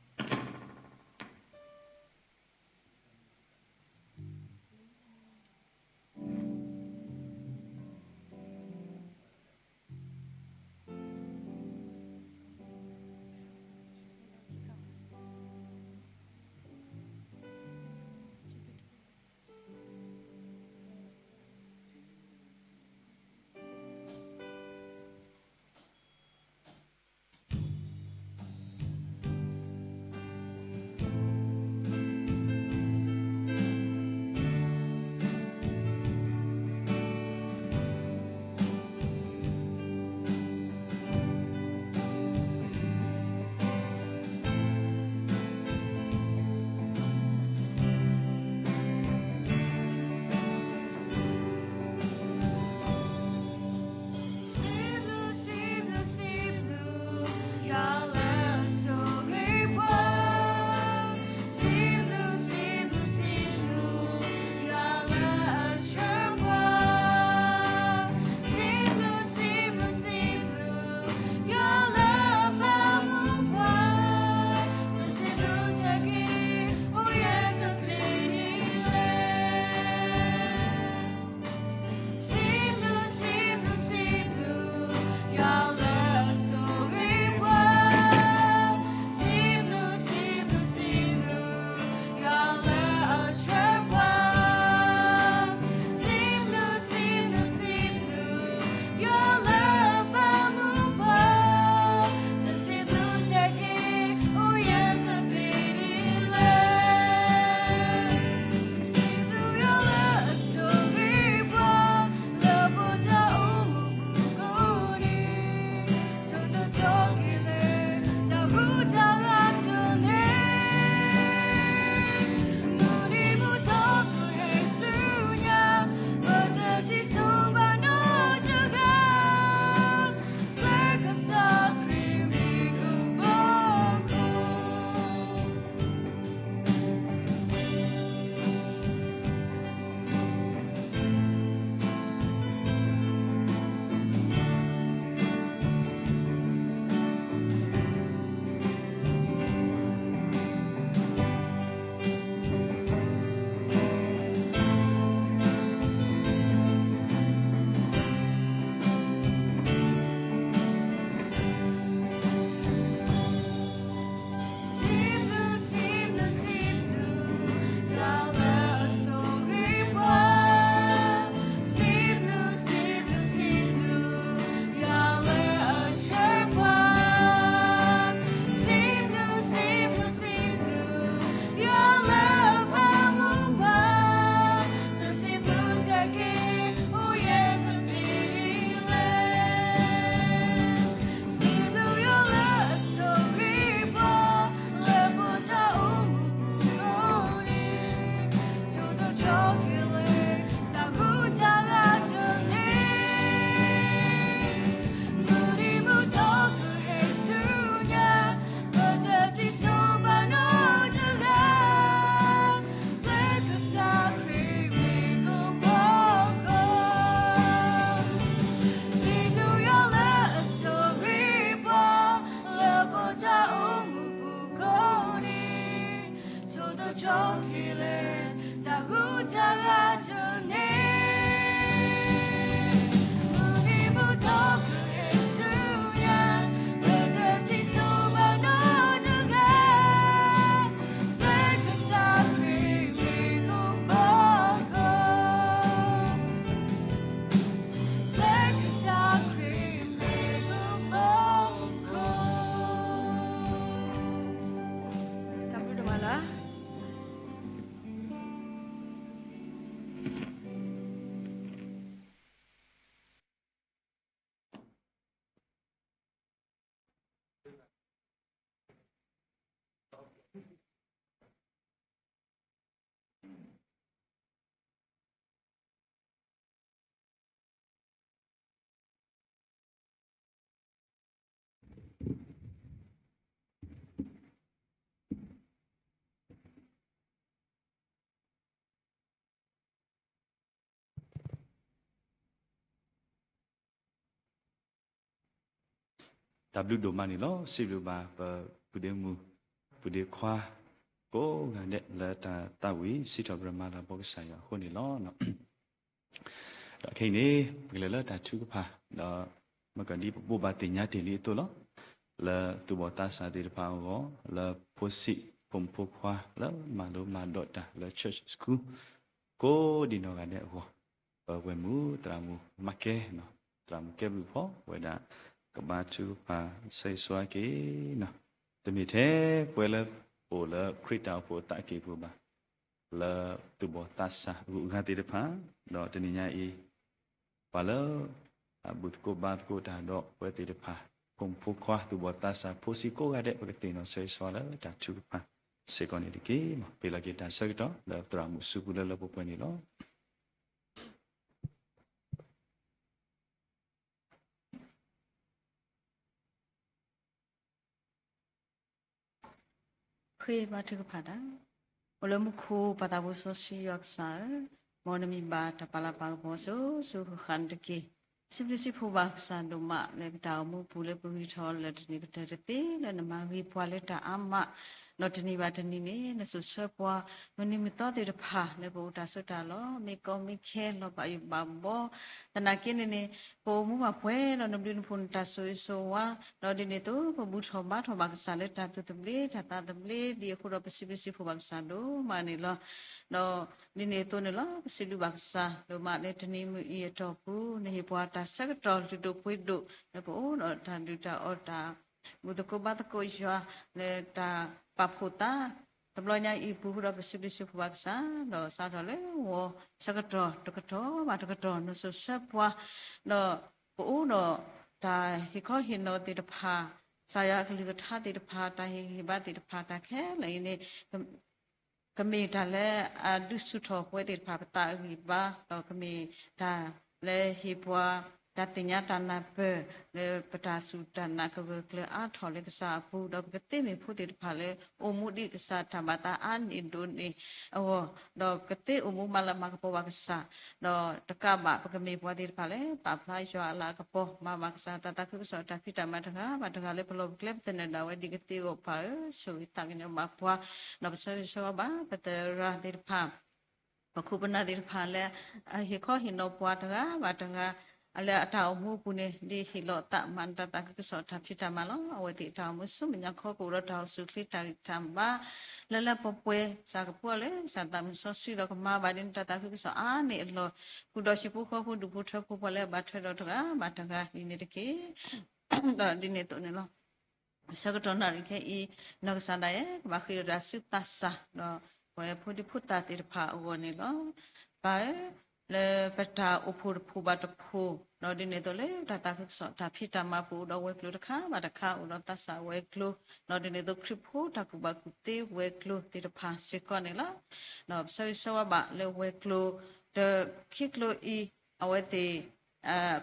တၢ်အိၣ်မူပူၤကိးနံၤ, ထိၣ်သတြီၤက့ၤလၢ တၢ်ဟူးတၢ်ဂဲၤတန့ၢ်, မုၢ်နံၤမုၢ်သီကဟ့ၣ်ဆူညါ, လၢတထံၣ်စိဘၣ်နီတဂၤ, လၢကစၢ်ခရံာ်မ့ၢ်ကမီၤခိၣ်, လၢကစၢ်ခရံာ်မ့ၢ်ကမီၤခိၣ်. တၢ်ဘျုးဒိၣ်မးလီၤ. တၢ်ဘျုးဒိၣ်မးန့ၣ်လီၤ. စံးဘျုးဘၣ်ပပုၢ်ဒ့မုၣ် ပုၢ်ဒ့ခွါ ကိးဂၤဒဲးလၢတၢ်သးဝံၣ်စံးထီၣ်ပတြၢၤမၤလၤကပီၤကစၢ်ယွၤအဃိန့ၣ်လီၤ. ဒီးခဲအံၤန့ၣ် ပကလဲၤလၢတၢ်ထုကဖၣ်, ဒီးမ့ၢ်ကဒ်ပဘိးဘၣ်သ့ၣ်ညါတ့ၢ်လံအသိးလီၤ. လၢသူၣ်ဘီၣ်သးစၢ်သ့ၣ်တဖၣ်အဂီၢ်, လၢဖိဆံးဖိမုၣ်ဖိခွါလၢမၤလိမၤဒိးတၢ်လၢ church school ကိးဒံနီၢ်ဂၤဒဲးအဂီၢ်, ပဝဲမုၢ်သရၣ်မုၣ်မၤကဲ, သရၣ်မုၣ်ကဲဘျုးဖီဝဲဒၣ် ကဘါထုကဖၣ်ဆၢဂ့ၤဆၢဝါက့ၤ, တမ့ၢ်ထဲပဝဲလၢပအိၣ်လၢခရံာ်တၢ်အိၣ်ဖှိၣ်အသးကံၢ်ပူၤဘၣ်, လၢသူၣ်ဘီၣ်သးစၢ်အဂုၤအဂၤသ့ၣ်တဖၣ်, ဒီးတနံၤညါအံၤ ပှၤလၢအဘူၣ်သကိးဘါသကိးတၢ်ဒီးပဝဲသ့ၣ်တဖၣ်, ဖိမုၣ်ဖိခွါ သူၣ်ဘီၣ်သးစၢ်ဖိဆံးကိးဂၤဒဲး ပကသ့ၣ်နီၣ်ဆၢဂ့ၤဆၢဝါလၢတၢ်ထုကဖၣ်စ့ၢ်ကီးန့ၣ်တက့ၢ်. ပ့ၤလီၤက့ၤတၢ်ဆၢကတီၢ်လၢသရၣ်မုၣ်စုပူၤလၢလၢပှဲၤပှဲၤန့ၣ်လီၤ. ဃ့ဘါထုကဖၣ်တၢ်. အိၣ်လၢမူခိၣ်ပၢ်သးဘိစီဆှံယွၤကစၢ်ဧၢ, မ်နမံၤဘၣ်တၢ်ပာ်လၤပာ်ကပီၤစိၤစိၤဃၣ်ဃၣ်န့ၣ်တက့ၢ်. စံးဘျုးစံးဖှိၣ်ဘၣ်ကစၢ်ဒိၣ်မးလၢပတၢ်အိၣ်မူပူၤလၢပဂံၢ်ထီၣ်လၢတနံၤပတၢၢ်တသ့လၢနမၤဂ့ၤပှၤလၢတၢ်အါမး, ဒီးတနံၤဘၣ်တနံၤန့ၣ် နစိာ်ဆှၢပှၤ မုၢ်နံၤမုၢ်သီသ့ၣ်တဖၣ်လၢပအိၣ်တၢ်စိတၢ်လီၤ မ့ၢ်ကီမ့ၢ်ခဲလီၤဘၣ်ယိၣ်ဘၣ်ဘီ သနာ်က့န့ၣ်န့ၣ် ပအိၣ်မူဘၣ်ပှဲၤဒီးနဘျုးနဖှိၣ်နတၢ်ဆိၣ်ဂ့ၤဆိၣ်ဝါ, ဒီးဒ်န့ၣ်အသိး ပဘူၣ်ထီၣ်ဘါထီၣ်ဘၣ်ကစၢ်လၢတၢ်သူၣ်သဘျ့တၢ်သးသဘျ့ ဒ်အဃိဒီးပစံးဘျုးစံးဖှိၣ်ဘၣ်ကစၢ်ဒိၣ်မးန့ၣ်လီၤ. ဒီးဒ်န့ၣ်အသိးန့ၣ်လီၤ ပစံးဘျုးဘၣ်ကစၢ်ဒိၣ်မးလၢတနံၤမုၢ်အံၤအတီၢ်ပူၤ နဟ့ၣ်ပှၤတၢ်ဆၢကတီၢ်လုၢ်ဒိၣ်ပှ့ၤဒိၣ် လၢပအိၣ်ဒီးတၢ်ဒုၣ်တၢ်အီၣ်တၢ် ဘူၣ်သကိးဘါသကိးယွၤ လၢတၢ်ပာ်ဖှိၣ်သး တဘျီညါအံၤအပူၤဃုာ်ဒီးပစံးဘျုးစံးဖှိၣ်ဘၣ်ကစၢ် ဒီးစးထီၣ်လၢဂီၤဆၢကတီၢ်တကတီၢ်ဘၣ်တကတီၢ် နစိာ်ဆှၢပှၤ ဒီးပအိၣ်ဒီးတၢ်ဟ့ၣ်ခီဟ့ၣ်နီၤသ့ၣ်တဖၣ် ကစၢ်ယွၤအကလုၢ်ကထါသ့ၣ်တဖၣ် တၢ်ဟ့ၣ်ဂံၢ်ဟ့ၣ်ဘါသ့ၣ်တဖၣ် တၢ်ခဲလၢာ်အံၤန့ၣ် ကမ့ၢ်တၢ်လၢအဒုးဆူၣ်ထီၣ်ပဝဲသ့ၣ်တဖၣ်ပသးအဂံၢ်ဘါ, ဒီးကမ့ၢ်တၢ်လၢဟ့ၣ်ပှၤ တၢ်သ့ၣ်ညါတၢ်နၢ်ပၢၢ် လၢပတၢ်စူၢ်တၢ်နာ်ကဂၢၢ်ကျၢၤအါထီၣ်လၢကစၢ်အပူၤ, ဒီးပကသ့မ့ၢ်ဖိသ့ၣ်တဖၣ်လၢ အိၣ်မူဒ်ကစၢ်တၢ်ဘၣ်သးအါန့ၢ်ဒိၣ်န့ၢ်အဂီၢ်, ဒီးပကသ့အိၣ်မူမၤလၤမၤကပီၤဘၣ်ကစၢ်, ဒီးတကးဘၣ် ပကမ့ၢ်ပှၤသ့ၣ်တဖၣ်လၢပာ်ဖျါယွၤအလၤကပီၤ မၤဘၣ်ကစၢ်တၢ်သးခုကစီၣ်တၢ်ဖံးတၢ်မၤတဂၤဘၣ်တဂၤလၢပလီၢ်ပကျဲပသနၢၣ်ဒၣ်ဝဲဒ်ကသ့အဂီၢ်ပၢ်ဧၢ, ဆိၣ်ဂ့ၤသးကညီၤဘၣ်ပှၤ, ဒီးပဆၢဂ့ၤဆၢဝါဘၣ်ပသရၣ်သ့ၣ်တဖၣ် ပခိၣ်ပနၢ်သ့ၣ်တဖၣ်လၢ အဟ့ၣ်ခီဟ့ၣ်နီၤပှၤတဂၤဘၣ်တဂၤ လၢအတၢ်အိၣ်မူအပူၤန့ၣ် ဒ်ဟ့ၣ်လီၤသးမၤနတၢ်သးခုကစီၣ်တၢ်ဖံးတၢ်မၤလီၤ. အဝဲသ့ၣ်အတၢ်အိၣ်မူဆူမဲာ်ညါခီကအိၣ်ဒီးတၢ်အိၣ်ဆူၣ်အိၣ်ချ့တၢ်ဂံၢ်တၢ်ဘါ လၢလၢပှဲၤပှဲၤ ကစၢ်ကပှဲၤလၢကစၢ်သးမုၢ်စီဆှံဒီးကမၤဘၣ်ဒ်နတၢ်သးခုကစီၣ်အါန့ၢ်အလီၢ် ဃုာ်ဒီးဟံၣ်ဖိဃီဖိဒူၣ်ဖိထၢဖိ ပှၤလၢအဘၣ်ထွဲဒီးတဂၤဘၣ်တဂၤဒ်န့ၣ်တက့ၢ်. ဒီးဒ်န့ၣ်အသိးန့ၣ်လီၤ. ဆၢကတီၢ်နၣ်ရံၣ်ခဲအံၤ နီၢ်ကစၢ်ဒၣ်ယဲ ကဘၣ်ဃ့ဒီးတၢ်ဆူးတၢ်ဆါ ဒီးပဝဲဖိဒံဖိသၣ်သ့ၣ်တဖၣ်အဂီၢ်န့ၣ်လီၤ. ပၢ်ဧၢ, လၢပတၢ်အိၣ်ဖှိၣ်တဖှိၣ်ဘၣ်တဖှိၣ် ဒီးဒ်န့ၣ်အသိးလၢတၢ်သးခုကစီၣ်တၢ်ဖံးတၢ်မၤပူၤ အိၣ်ဒီးဝဲၤကျိၤတခါဘၣ်တခါ အိၣ်ဒီးသးစၢ်ဝဲၤကျိၤ ဒီးဒ်န့ၣ်အသိးခရံာ်ဖိတၢ်ကူၣ်ဘၣ်ကူၣ်သ့ဝဲၤကျိၤသ့ၣ်တဖၣ်စ့ၢ်ကီးန့ၣ်လီၤ. ဒီးပဆၢဂ့ၤဆၢဝါဘၣ်လၢဝဲၤကျိၤ တခံကျိၤအံၤ အဝဲသ့ၣ်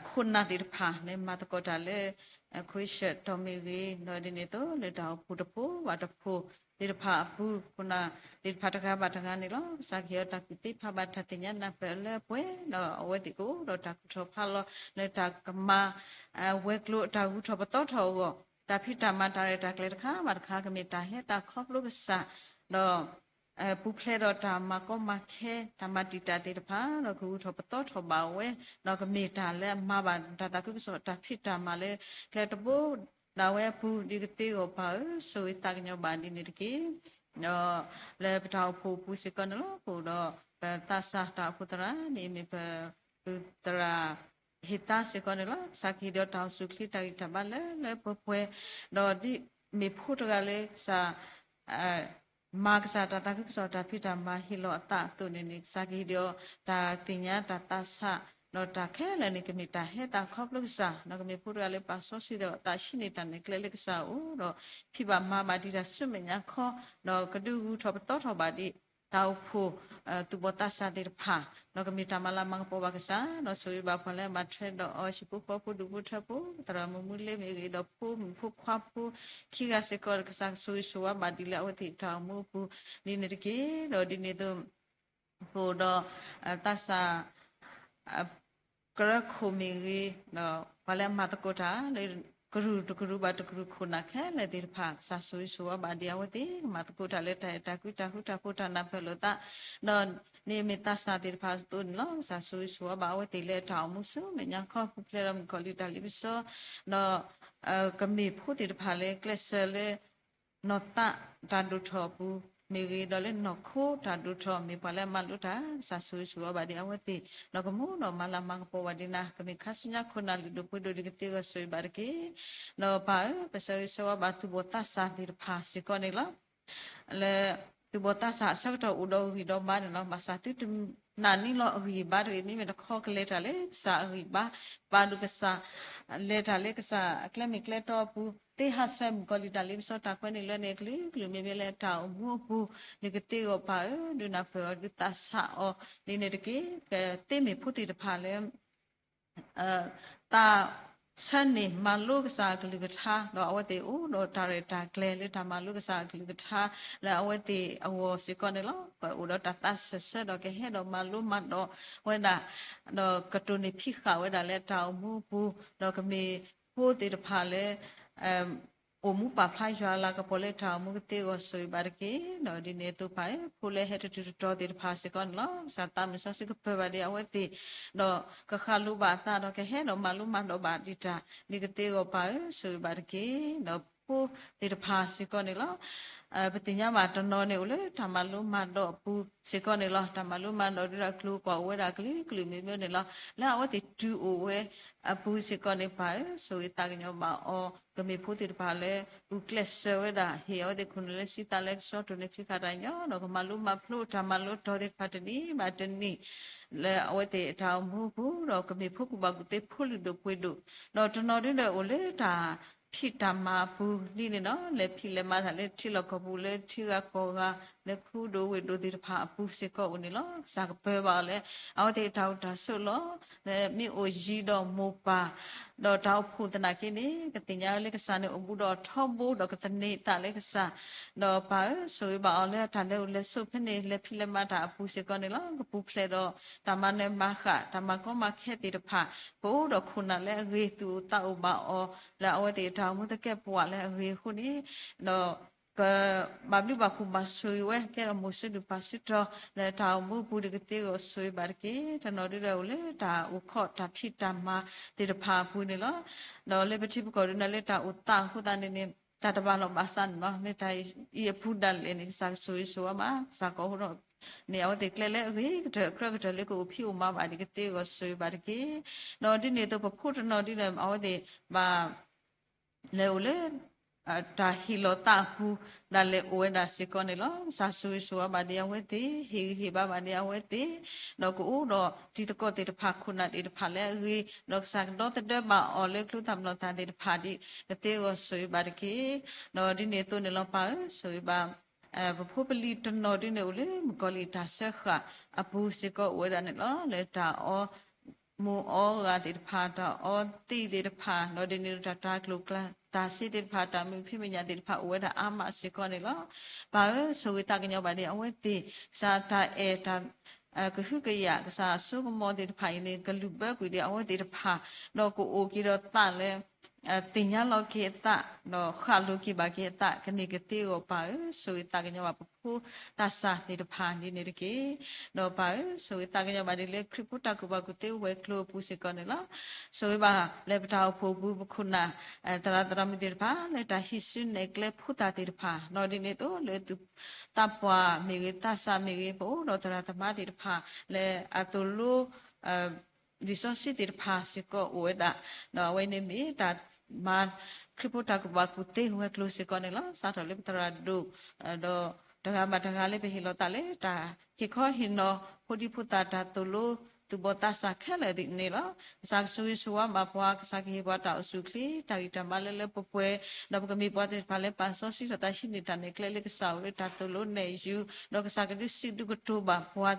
ခိၣ်နၢ်သ့ၣ်တဖၣ်လၢမၤသကိးတၢ်လၢ ခိၣ်ဆၢၣ်တီၢ်မ့ၢ်ဂ့ၤ ဒီးဒ်န့ၣ်အသိးလၢတၢ်အိၣ်ဖှိၣ်တဖှိၣ်ဘၣ်တဖှိၣ်သ့ၣ်တဖၣ်အပူၤ ခိၣ်နၢ်သ့ၣ်တဖၣ်တဂၤဘၣ်တဂၤန့ၣ်လီၤ. ကစၢ်ကဟ့ၣ်အီၤတၢ်ကူၣ်သ့ဖးဘၣ်တၢ်သ့ၣ်ညါနၢ်ပၢၢ်လၢပှဲၤ ဒီးအဝဲသ့ၣ်ကအိၣ်ဒီးတၢ်ကူၣ်ထီၣ်ဖးလီၤလၢတၢ်ကမၤ ဝဲၤကျိၤအတၢ်ဂုၤထီၣ်ပသီထီၣ်အဂီၢ် တၢ်ဖံးတၢ်မၤတၢ်ရဲၣ်တၢ်ကျဲၤတခါဘၣ်တခါ ကမ့ၢ်တၢ်ဟဲတၢ်ခီဖျိကစၢ်, ဒီး ပူၤဖျဲးဒီးတၢ်မၤကီမၤခဲ တၢ်မၤတံာ်တာ်သ့ၣ်တဖၣ် ဒီးကဂုာ်ထီၣ်ပသီထီၣ်ဘၣ်ဝဲ, ဒီးကမ့ၢ်တၢ်လၢအမၤဘၣ်တၢ်သးခုကစီၣ်တၢ်ဖံးတၢ်မၤလၢ ကျဲတဘိဒၣ်ဝဲအပူၤ ဒ်ကသ့အဂီၢ်ပၢ်ဧၢ, ဆိၣ်ဂ့ၤသးကညီၤဘၣ်ဒ်န့ၣ်တက့ၢ်. ဒီးလၢပတၢ်အိၣ်ဖှိၣ်အပူၤစ့ၢ်ကီးန့ၣ်လီၤ. ပအိၣ်ဒီးပသးစၢ်တၢ်အိၣ်ဖှိၣ်သရၣ်န့ၣ်မ့ၢ်ပ ပသရၣ် ဟ့ၣ်သါစ့ၢ်ကီးန့ၣ်လီၤ. ကစၢ်ကဟ့ၣ်ဒီးတၢ်အိၣ်ဆူၣ်ချ့တၢ်ဂံၢ်တၢ်ဘါလၢလၢပှဲၤပှဲၤ, ဒီးဒ်မ့ၢ်ဖိတဂၤလၢကစၢ် မၤကစၢ်တၢ်သးခုကစီၣ်တၢ်ဖံးတၢ်မၤဟ့ၣ်လီၤအသးအသိးန့ၣ်န့ၣ် ကစၢ်ကဟ့ၣ်ဒီးတၢ်သ့ၣ်ညါတၢ်သးဆး, ဒီးတၢ်ခဲလၢာ်န့ၣ် ကမ့ၢ်တၢ်ဟဲတၢ်ခီဖျိကစၢ်, ဒီးကမ့ၢ်ဖိတဂၤလၢပာ်စီဆှံဒီးအသးဆံးန့ၢ်တၢ်နဲၣ်ကျဲလၢကစၢ်အအိၣ်, ဒီးဖံးဘၣ်မၤဘၣ်ဒံးတၢ်ဆူမဲာ်ညါခီ, ဒီးကဒုးဂုာ်ထီၣ်ပသီထီၣ်ဘၣ်ဒံး တၢ်အိၣ်ဖှိၣ် သူၣ်ဘီၣ်သးစၢ်သ့ၣ်တဖၣ်, ဒီးကမ့ၢ်တၢ်မၤလၤမၤကပီၤဘၣ်ကစၢ်, ဒီးဆိၣ်ဂ့ၤဘၣ်ပှၤလၢအဘၣ်ထွဲဒီးအီၤ ဟံၣ်ဖိဃီဖိဒူၣ်ဖိထၢဖိ, သရၣ်မုၣ်မုၢ်လ့မ့ၢ်ဂ့ၤ ဒီးဖိမုၣ်ဖိခွါဖိခံဂၤစ့ၢ်ကီး ကစၢ်ကဆိၣ်ဂ့ၤဆိၣ်ဝါဘၣ်ဒံးလၢအဝဲသ့ၣ်တၢ်အိၣ်မူအပူၤဒ်န့ၣ်တက့ၢ်. ဒီးဒ်န့ၣ်အသိး ပအိၣ်ဒီး သးစၢ် ကရၢခိၣ်မ့ၢ်ဂ့ၤ, ဒီးပှၤလၢအမၤသကိးတၢ်လၢ ကရူၢ်တကရူၢ်ဘၣ်တကရူၢ်ခိၣ်နၢ်ခဲလၢာ်သ့ၣ်တဖၣ် ကစၢ်ဆိၣ်ဂ့ၤဆိၣ်ဝါဘၣ်ဒံးအဝဲသ့ၣ် ကမၤသကိးတၢ်လၢတၢ်အဲၣ်တၢ်ကွံတၢ်ဃူတၢ်ဖိးတၢ်နၢ်ပၢၢ်လိာ်သး, ဒီးန့ၣ်မ့ၢ်သးစၢ်သ့ၣ်တဖၣ်အသိးန့ၣ်လီၤ. ကစၢ်ဆိၣ်ဂ့ၤဆိၣ်ဝါဘၣ်အဝဲသ့ၣ်လၢတၢ်အိၣ်မူဆူမဲာ်ညါခီ ပူၤဖျဲးဒီးမုၣ်ကီၤလံၢ်တၢ်လ့ပစီ, ဒီး ကမ့ၢ်ဖိသ့ၣ်တဖၣ်လၢကျဲးစၢးလၢ နီၢ်သးတၢ်ဒိၣ်ထီၣ်အပူၤမ့ၢ်ဂ့ၤ, ဒီးလၢနီၢ်ခိတၢ်ဒိၣ်ထီၣ်မ့ၢ်ပှၤလၢအမၤလိတၢ် ကစၢ်ဆိၣ်ဂ့ၤဆိၣ်ဝါဘၣ်ဒံးအဝဲသ့ၣ်, ဒီးကမူဒီးမၤလၤမၤကပီၤဘၣ်ဒံးနၤ ကမ့ၢ်ခါဆူညါခိၣ်နၢ်လုၢ်ဒိၣ်ပှ့ၤဒိၣ်ဒ်ကသ့အဂီၢ်ဆိၣ်ဂ့ၤဘၣ်တက့ၢ်. ဒီးပၢ်ဧၢ, ပဆၢဂ့ၤဆၢဝါဘၣ်သူၣ်ဘီၣ်သးစၢ်သ့ၣ်တဖၣ်စ့ၢ်ကီးန့ၣ်လီၤ. လၢသူၣ်ဘီၣ်သးစၢ်အဆၢကတီၢ်အိၣ်ဒီးဂံၢ်ဒီးဘါန့ၣ်လီၤ. ဘၣ်ဆၣ်သုတနာ်န့ၢ်လီၤအဂံၢ်အဘါတဂ့ၤ, မ့မ့ၢ်တခီကလဲၤတၢ်လၢကစၢ်အဂံၢ်ဘါ, ပာ်ဒိၣ်ကစၢ် လဲၤတၢ်လၢကစၢ်အကျဲမ့ၢ်ကျဲတီအပူၤ, သ့ဟးဆှဲးမုၣ်ကီၤလံၢ်တၢ်လ့ပစီတၢ်ကွဲးန့ၣ်လၢန့ၣ်အကလုာ်ကလုာ် မ့မ့ၢ်လၢတၢ်အိၣ်မူအပူၤ, ဒ်ကသ့အဂီၢ်ပၢ်ဧၢ, ဒုးနၢ်ပၢၢ်အီၤဒုးသးဆးအီၤဒ်န့ၣ်တက့ၢ်. ကသ့မ့ၢ်ဖိသ့ၣ်တဖၣ်လၢ သးဆၢန့ၢ်မၤလိကစၢ်အကလုၢ်ကထါ, ဒီးအဝဲသ့ၣ်အိၣ်ဒီးတၢ်ရဲၣ်တၢ်ကျဲၤလၢတၢ်မၤလိကစၢ်အကလုၢ်ကထါ လၢအဝဲသ့ၣ်အဂီၢ်စ့ၢ်ကီးန့ၣ်လီၤ. ကအိၣ်ဒီးတၢ်သးစၢၢ်ဆၢဒီးကဟဲဒီးမၤလိမၤဒိးဝဲဒၣ်, ဒီးကတိၢ်န့ၢ်ဖံးဃာ်ဝဲဒၣ်လၢတၢ်အိၣ်မူအပူၤ, ဒီးကမ့ၢ်ဖိသ့ၣ်တဖၣ်လၢ အိၣ်မူပာ်ဖျါယွၤအလၤကပီၤလၢတၢ်အိၣ်မူကသ့အဂီၢ်ဆိၣ်ဂ့ၤဘၣ်တက့ၢ်. ဒီးဒ်န့ၣ်အသိးပၢ်ဧၢ, ဖိလၢဟဲတတုၤတတီၤသ့ၣ်တဖၣ်စ့ၢ်ကီးန့ၣ်လီၤ. ကစၢ်သးမုၢ်စီဆှံကပၢၤဘၣ်ဒံးအဝဲသ့ၣ်, ဒီးကဃၣ်လိၤဘၣ်အသးဒီးကဟဲဒီးမၤလိမၤဒိးဘၣ်ဒံးတၢ် ဒ်ကသ့အဂီၢ်ပၢ်ဧၢ, ဆိၣ်ဂ့ၤဘၣ်တက့ၢ်. ဒီးဖိသ့ၣ်တဖၣ်စ့ၢ်ကီးန့ၣ်လီၤ. ပသ့ၣ်ညါဘၣ်တနီၤန့ၣ်အိၣ်လၢတၢ်မၤလိမၤဒိးအပူၤစ့ၢ်ကီးန့ၣ်လီၤ. တၢ်မၤလိမၤဒိးဒ်ဒီးကျိၤကွၢ်အိၣ်ဝဲဒၣ်ကလုာ်ကလုာ်မ့ၢ်မ့ၢ်န့ၣ်လီၤ. လၢအဝဲသ့ၣ်တုၤအိၣ်ဝဲအပူၤစ့ၢ်ကီးန့ၣ်ပၢ်ဧၢ, ဆိၣ်ဂ့ၤသးကညီၤဘၣ်အီၤ, ကမ့ၢ်ဖိသ့ၣ်တဖၣ်လၢ ပူၤကျဲးစၢးဝဲဒၣ် ဟ့ၣ်အဝဲသ့ၣ်ခိၣ်နူာ်လၢဆံသးလၢကဆှီ တိၢ်န့ၢ်ဖံးဃာ်တၢ်ညီ ဒီးကမၤလိမၤဖျိတၢ်မၤလိတီၤသ့ၣ်တဖၣ်တနံၤဘၣ်တနံၤ လၢအဝဲသ့ၣ်အတၢ်အိၣ်မူအပူၤ ဒီးကမ့ၢ်ဖိကူၣ်ဘၣ်ကူၣ်သ့ဖိလုၢ်ဒိၣ်ပှ့ၤဒိၣ်, ဒီးတနီၤဒ်ဒီးအိၣ်လၢတၢ်ဖံးတၢ်မၤအပူၤလံန့ၣ်လီၤ. လဲၤဖံးလဲၤမၤတၢ်လၢထံလီၢ်ကီၢ်ပူၤ လၢထံဂၤကီၢ်ဂၤ လၢခူဒိၣ်ဝ့ၢ်ဒိၣ်သ့ၣ်တဖၣ်အပူၤစ့ၢ်ကီးအိၣ်န့ၣ်လီၤ. ကစၢ်ကပၢၤဘၣ်အီၤလၢ အဝဲသ့ၣ်အတၢ်အိၣ်တၢ်ဆိးလီၤ. လၢမ့ၢ်အိၣ်ယံၤဒီးမိၢ်ပၢ် ဒီးတၢ်အိၣ်ဖှိၣ်သနာ်က့န့ၣ် ကသ့ၣ်ညါလၢကစၢ်န့ၣ်အိၣ်ဘူးဒီးထီဘိ ဒီးကသန့ၤသးလၢကစၢ်, ဒီးပၢ်ဧၢ ဆိၣ်ဂ့ၤဘၣ်အီၤလၢတၢ်လဲၤအိၣ်လဲၤဆိးဖဲန့ၣ် လဲၤဖံးလဲၤမၤတၢ်အပူၤစ့ၢ်ကီးန့ၣ်လီၤ. ကပူၤဖျဲးဒီးတၢ်မၤနၢၤမၤဃၣ် တၢ်မၤကီမၤခဲသ့ၣ်တဖၣ် ကအိၣ်ဒီးခိၣ်နၢ်လၢအဂ့ၤ သူၣ်အိၣ်သးအိၣ်ဘၣ်အီၤ လၢအဝဲသ့ၣ်အတၢ်အိၣ်မူသကဲးပဝးလၢအဂ့ၤအဃိန့ၣ်, ဒီး ကဘၣ်ဘျုးဘၣ်ဖှိၣ်ဘၣ်ဆိၣ်ဂ့ၤဝဲ ကဲထီၣ်မိၢ်စုဒုၣ်ပၢ်စုတီၤ လၢတၢ်အိၣ်မူအပူၤဒ်ကသ့အဂီၢ်ဆိၣ်ဂ့ၤဘၣ်တက့ၢ်. တနီၤဒ်ဒီးအိၣ်လၢတၢ်အိၣ်ခိးတၢ်ဖံးတၢ်မၤသ့ၣ်တဖၣ်အပူၤန့ၣ်လီၤ. ဒီးလၢပထံပကီၢ်ဒ်န့ၣ်လၢတၢ်အိၣ်သးအဃိသတးန့ၣ်န့ၣ် တၢ်တဘၣ်လီၤဘၣ်စးန့ၣ်လီၤ. မ့ၢ်တၢ်အံၤအပူၤဒၣ်လဲာ်န့ၣ် ကစၢ်ကဆိၣ်ဂ့ၤဆိၣ်ဝါဘၣ် ကစၢ်ကအိၣ်ဒီး န့ၣ်အဝဲသ့ၣ်ကျဲလၢအဂ့ၤကတၢၢ်အကြၢးကတၢၢ်လၢကအိၣ်ဖံးအိၣ်မၤဘၣ်ဒ်ကသ့အဂီၢ် ဆိၣ်ဂ့ၤဘၣ်တက့ၢ်. ဒီးဒ်န့ၣ်အသိးပဖိတနီၤဒ်ဒီး အဝဲသ့ၣ်ဘၣ် လဲၤအိၣ်လၢ တၢ်ဟ့ၣ်လီၤသးအပူၤ ဒၣ်လဲာ်အိၣ်ဝဲဒၣ်စ့ၢ်ကီးန့ၣ်လီၤ. ကစၢ်ဆိၣ်ဂ့ၤဆိၣ်ဝါဘၣ်ဒံးအဝဲသ့ၣ် ဟ့ၣ်ဂံၢ်ဟ့ၣ်ဘါဘၣ်ဒံးအဝဲသ့ၣ်, ဒီးကအိၣ်ဒီးတံၤသကိးသ့ၣ်တဖၣ် ခိၣ်နၢ်သ့ၣ်တဖၣ်လၢအဂ့ၤ, ဒီးကစၢ်ကဒီသဒၢဘၣ်အီၤလၢကျိသၣ်မလီၤသၣ်သ့ၣ်တဖၣ်ဒ် ကသ့အဂီၢ်ဆိၣ်ဂ့ၤဘၣ်တက့ၢ်. ဒီးဒ်န့ၣ်အသိးန့ၣ်လီၤပၢ်ဧၢ, ဆိၣ်ဂ့ၤဘၣ် ပဖိပလံၤတနီၤဒ်န့ၣ်အိၣ်လၢမုၣ်ကီၤလံၢ်တၢ်စၢဃာ်အပူၤစ့ၢ်ကီးအိၣ်ဝဲဒၣ်န့ၣ်လီၤ. လၢတၢ်အီ မူၤအီဂၤသ့ၣ်တဖၣ် တၢ်အီသံးသ့ၣ်တဖၣ် ဒီးဒ်န့ၣ်ဒီးတၢ် တၢ်ကျိၤကျဲ တၢ်စ့သ့ၣ်တဖၣ် တၢ်မုာ်ဖံးမဲာ်ညါသ့ၣ်တဖၣ်အိၣ်ဝဲဒၣ်အါမးစ့ၢ်ကီးန့ၣ်လီၤ. ပၢ်ဧၢ, ဆိၣ်ဂ့ၤသးကညီၤဘၣ်ဒံးအဝဲသ့ၣ်, ကစၢ်တၢ်အဲၣ်တၢ် ကဟုကယာ် ကစၢ်အစိကမီၤသ့ၣ်တဖၣ်အံၤန့ၣ် ကလုၢ်ဘၢကွံာ်ဒံးအဝဲသ့ၣ်တဖၣ်, ဒီးကအိၣ်က့ၤဒီးသးလၢ သ့ၣ်ညါလီၤက့ၤအသး ဒီးဃၣ်လိၤက့ၤဘၣ်က့ၤအသး ကန့ၢ်ကသ့အဂီၢ် ပၢ်ဧၢ, ဆိၣ်ဂ့ၤသးကညီၤဘၣ်ပဖိသးစၢ်သ့ၣ်တဖၣ်ဒ်န့ၣ်တက့ၢ်. ဒီးပၢ်ဧၢ, ဆိၣ်ဂ့ၤသးကညီၤဘၣ်ဒ်လၢခရံာ်ဖိတၢ်ကူၣ်ဘၣ်ကူၣ်သ့ဝဲၤကျိၤအပူၤစ့ၢ်ကီးန့ၣ်လီၤ. ဆိၣ်ဂ့ၤဘၣ်လၢပတၢ်အိၣ်ဖှိၣ်ပူၤ ပခိၣ်နၢ် သရၣ်သရၣ်မုၣ်သ့ၣ်တဖၣ် လၢတၢ်ဟံးစုနဲၣ်ကျဲဖိသၣ်သ့ၣ်တဖၣ် ဒီးဒ်န့ၣ်အသိးလၢသုသးပှၢ်မ့ၢ်ဂ့ၤ သးစၢ်မ့ၢ်ဂ့ၤ ပအိၣ်ဒီးသရၣ်သမါသ့ၣ်တဖၣ် လၢအသိၣ်လိ လံာ်စီဆှံသ့ၣ်တဖၣ်စ့ၢ်ကီးအိၣ်ဝဲဒၣ်, ဒီးအဝဲန့ၣ်မ့ၢ်တၢ်မၤခရံာ်ဖိတၢ်ကူၣ်ဘၣ်ကူၣ်သ့ဝဲၤကျိၤစ့ၢ်ကီးန့ၣ်လီၤ. စးထီၣ်လၢပသရၣ်ဒိၣ် ဒီးတဂၤဘၣ်တဂၤလၢပဟ့ၣ်လီၤသးလၢတၢ်ဟ့ၣ်ခီဟ့ၣ်နီၤ ဖိဒံဖိသၣ် တၢ်သိၣ်လိသူၣ်ဘီၣ်သးစၢ်ခဲလၢာ်န့ၣ်လီၤ. ကစၢ်ကဆိၣ်ဂ့ၤဆိၣ်ဝါဘၣ်ပှၤ, ကစၢ်ကဟ့ၣ်ပှၤတၢ်အိၣ်ဆူၣ်အိၣ်ချ့ တၢ်ဂံၢ်တၢ်ဘါလၢလၢပှဲၤပှဲၤ, ဒီးပကမ့ၢ်ပှၤသ့ၣ်တဖၣ်လၢပာ်စီဆှံထီၣ်သး ဟံးန့ၢ်တၢ်နဲၣ်ကျဲလၢကစၢ်အိၣ်လၢတၢ်သိၣ်လိနဲၣ်ယူၤ, ဒီးကစၢ်ကဒုးစံးဒုးကတိၤဘၣ်ပှၤ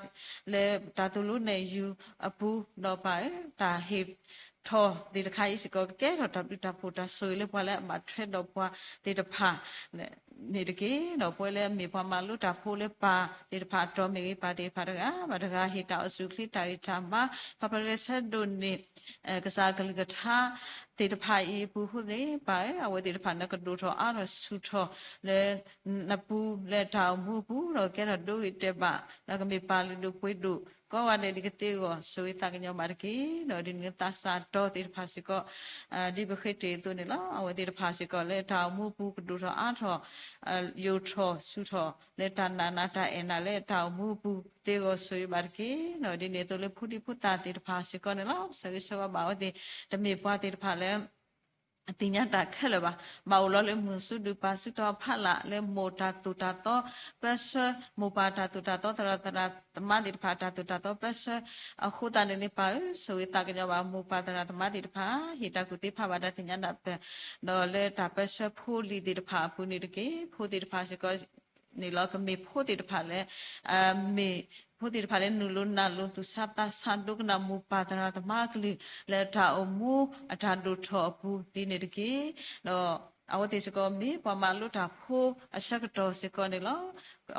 လၢတၢ်သိၣ်လိနဲၣ်ယူၤအပူၤ, ဒီးပၢ်ဧၢ, တၢ်ဟ့ၣ်ထီၣ်သ့ၣ်တခါအံၤစ့ၢ်ကီး ကကဲထီၣ်တၢ်ဘျုးတၢ်ဖှိၣ်တၢ်ဆိၣ်ဂ့ၤလၢပှၤလၢအဘၣ်ထွဲဒီးပှၤသ့ၣ်တဖၣ် န့ၣ်တက့ၢ်. ဒီးပဝဲလၢအမ့ၢ်ပှၤမၤလိတၢ်ဖိလၢပၢ်သ့ၣ်တဖၣ်အတီၤမ့ၢ်ဂ့ၤ ပၢ်သ့ၣ်တဖၣ်တဂၤဘၣ်တဂၤ ဟ့ၣ်တၢ်အိၣ်ဆူၣ်အိၣ်ချ့ တၢ်ဂံၢ်တၢ်ဘါ ခီဖျိလၢဆၢဒိၣ်န့ၢ် ကစၢ်အကလုၢ်ကထါသ့ၣ်တဖၣ်အံၤအပူၤအဃိန့ၣ် ပၢ်ဧၢ, အဝဲသ့ၣ်တဖၣ်န့ၣ် ကဒိၣ်ထီၣ်အါထီၣ်ဆူၣ်ထီၣ်လၢ နပူၤလၢတၢ်အိၣ်မူအပူၤ ဒီးကကဲထီၣ်ဒိဂ့ၤတဲာ်ဘၣ် ဒီးကမ့ၢ်ပၢ်လုၢ်ဒိၣ်ပှ့ၤဒိၣ် ကိးဂၤဒဲးဒ်ကသ့အဂီၢ် ဆိၣ်ဂ့ၤသးကညီၤဘၣ်တက့ၢ်. ဒီးဒ်န့ၣ်သးစၢ်တီသ့ၣ်တဖၣ်စ့ၢ်ကီး ဒ်ပဃ့တ့ၢ်အသိးန့ၣ်လီၤ. အဝဲသ့ၣ်တဖၣ်စ့ၢ်ကီးလၢတၢ်အိၣ်မူအပူၤ ကဒိၣ်ထီၣ်အါထီၣ် ယိာ်ထီၣ်ဆူၣ်ထီၣ် လၢတၢ်နာ်နၤတၢ်အဲၣ်နၤလၢတၢ်အိၣ်မူအပူၤသ့အဂီၢ် ဆိၣ်ဂ့ၤဘၣ်တက့ၢ်. ဒီးဒ်န့ၣ်အသိးလၢဖိဒံဖိသၣ်သ့ၣ်တဖၣ်စ့ၢ်ကီးန့ၣ်လီၤ. ဆိၣ်ဂ့ၤဆိၣ်ဝါဘၣ်အဝဲသ့ၣ် တမ့ၢ်ပှၤသ့ၣ်တဖၣ်လၢ သ့ၣ်ညါတၢ်ခဲလၢာ်ဘၣ်. ဘၣ်အိၣ်လီၤလၢမုၢ်ဆူၣ်ဒုးပာ်ဆူၣ်ထီၣ်အဖီလာ် လၢမိၢ်တၢ်သိၣ်တၢ်သီပၢဆှၢ, မိၢ်ပၢ်တၢ်သိၣ်တၢ်သီ သရၣ်သရၣ်သမါသ့ၣ်တဖၣ် တၢ်သိၣ်တၢ်သီပၢဆှၢအဃိသတးန့ၣ်န့ၣ် ပၢ်ဧၢ, ဆိၣ်ဂ့ၤသးကညီၤဘၣ်မိၢ်ပၢ်သရၣ်သမါသ့ၣ်တဖၣ် ဟ့ၣ်တၢ်ကူၣ်သ့ဖးဘၣ်တၢ်သ့ၣ်ညါနၢ်ပၢၢ် ဒီးလၢတၢ်ပၢဆှၢဖိလံၤသ့ၣ်တဖၣ်အပူၤန့ၣ်တက့ၢ်. ဖိသ့ၣ်တဖၣ်စ့ၢ်ကီး န့ၣ်လီၤ ကမ့ၢ်ဖိသ့ၣ်တဖၣ်လၢ မ့ၢ်ဖိသ့ၣ်တဖၣ်လၢနုာ်လီၤနာ်လီၤ သူၣ်ဆါသးဆါ ဒိကနၣ်မိၢ်ပၢ်သရၣ်သမါအကလုၢ် လၢတၢ်အိၣ်မူအတၢ်ဒိၣ်ထီၣ်အပူၤဒ်န့ၣ်တက့ၢ်. ဒီးအဝဲသ့ၣ်စ့ၢ်ကီးမ့ၢ်ပှၤမၤလိတၢ်ဖိအဆၢကတီၢ်စ့ၢ်ကီးန့ၣ်လီၤ.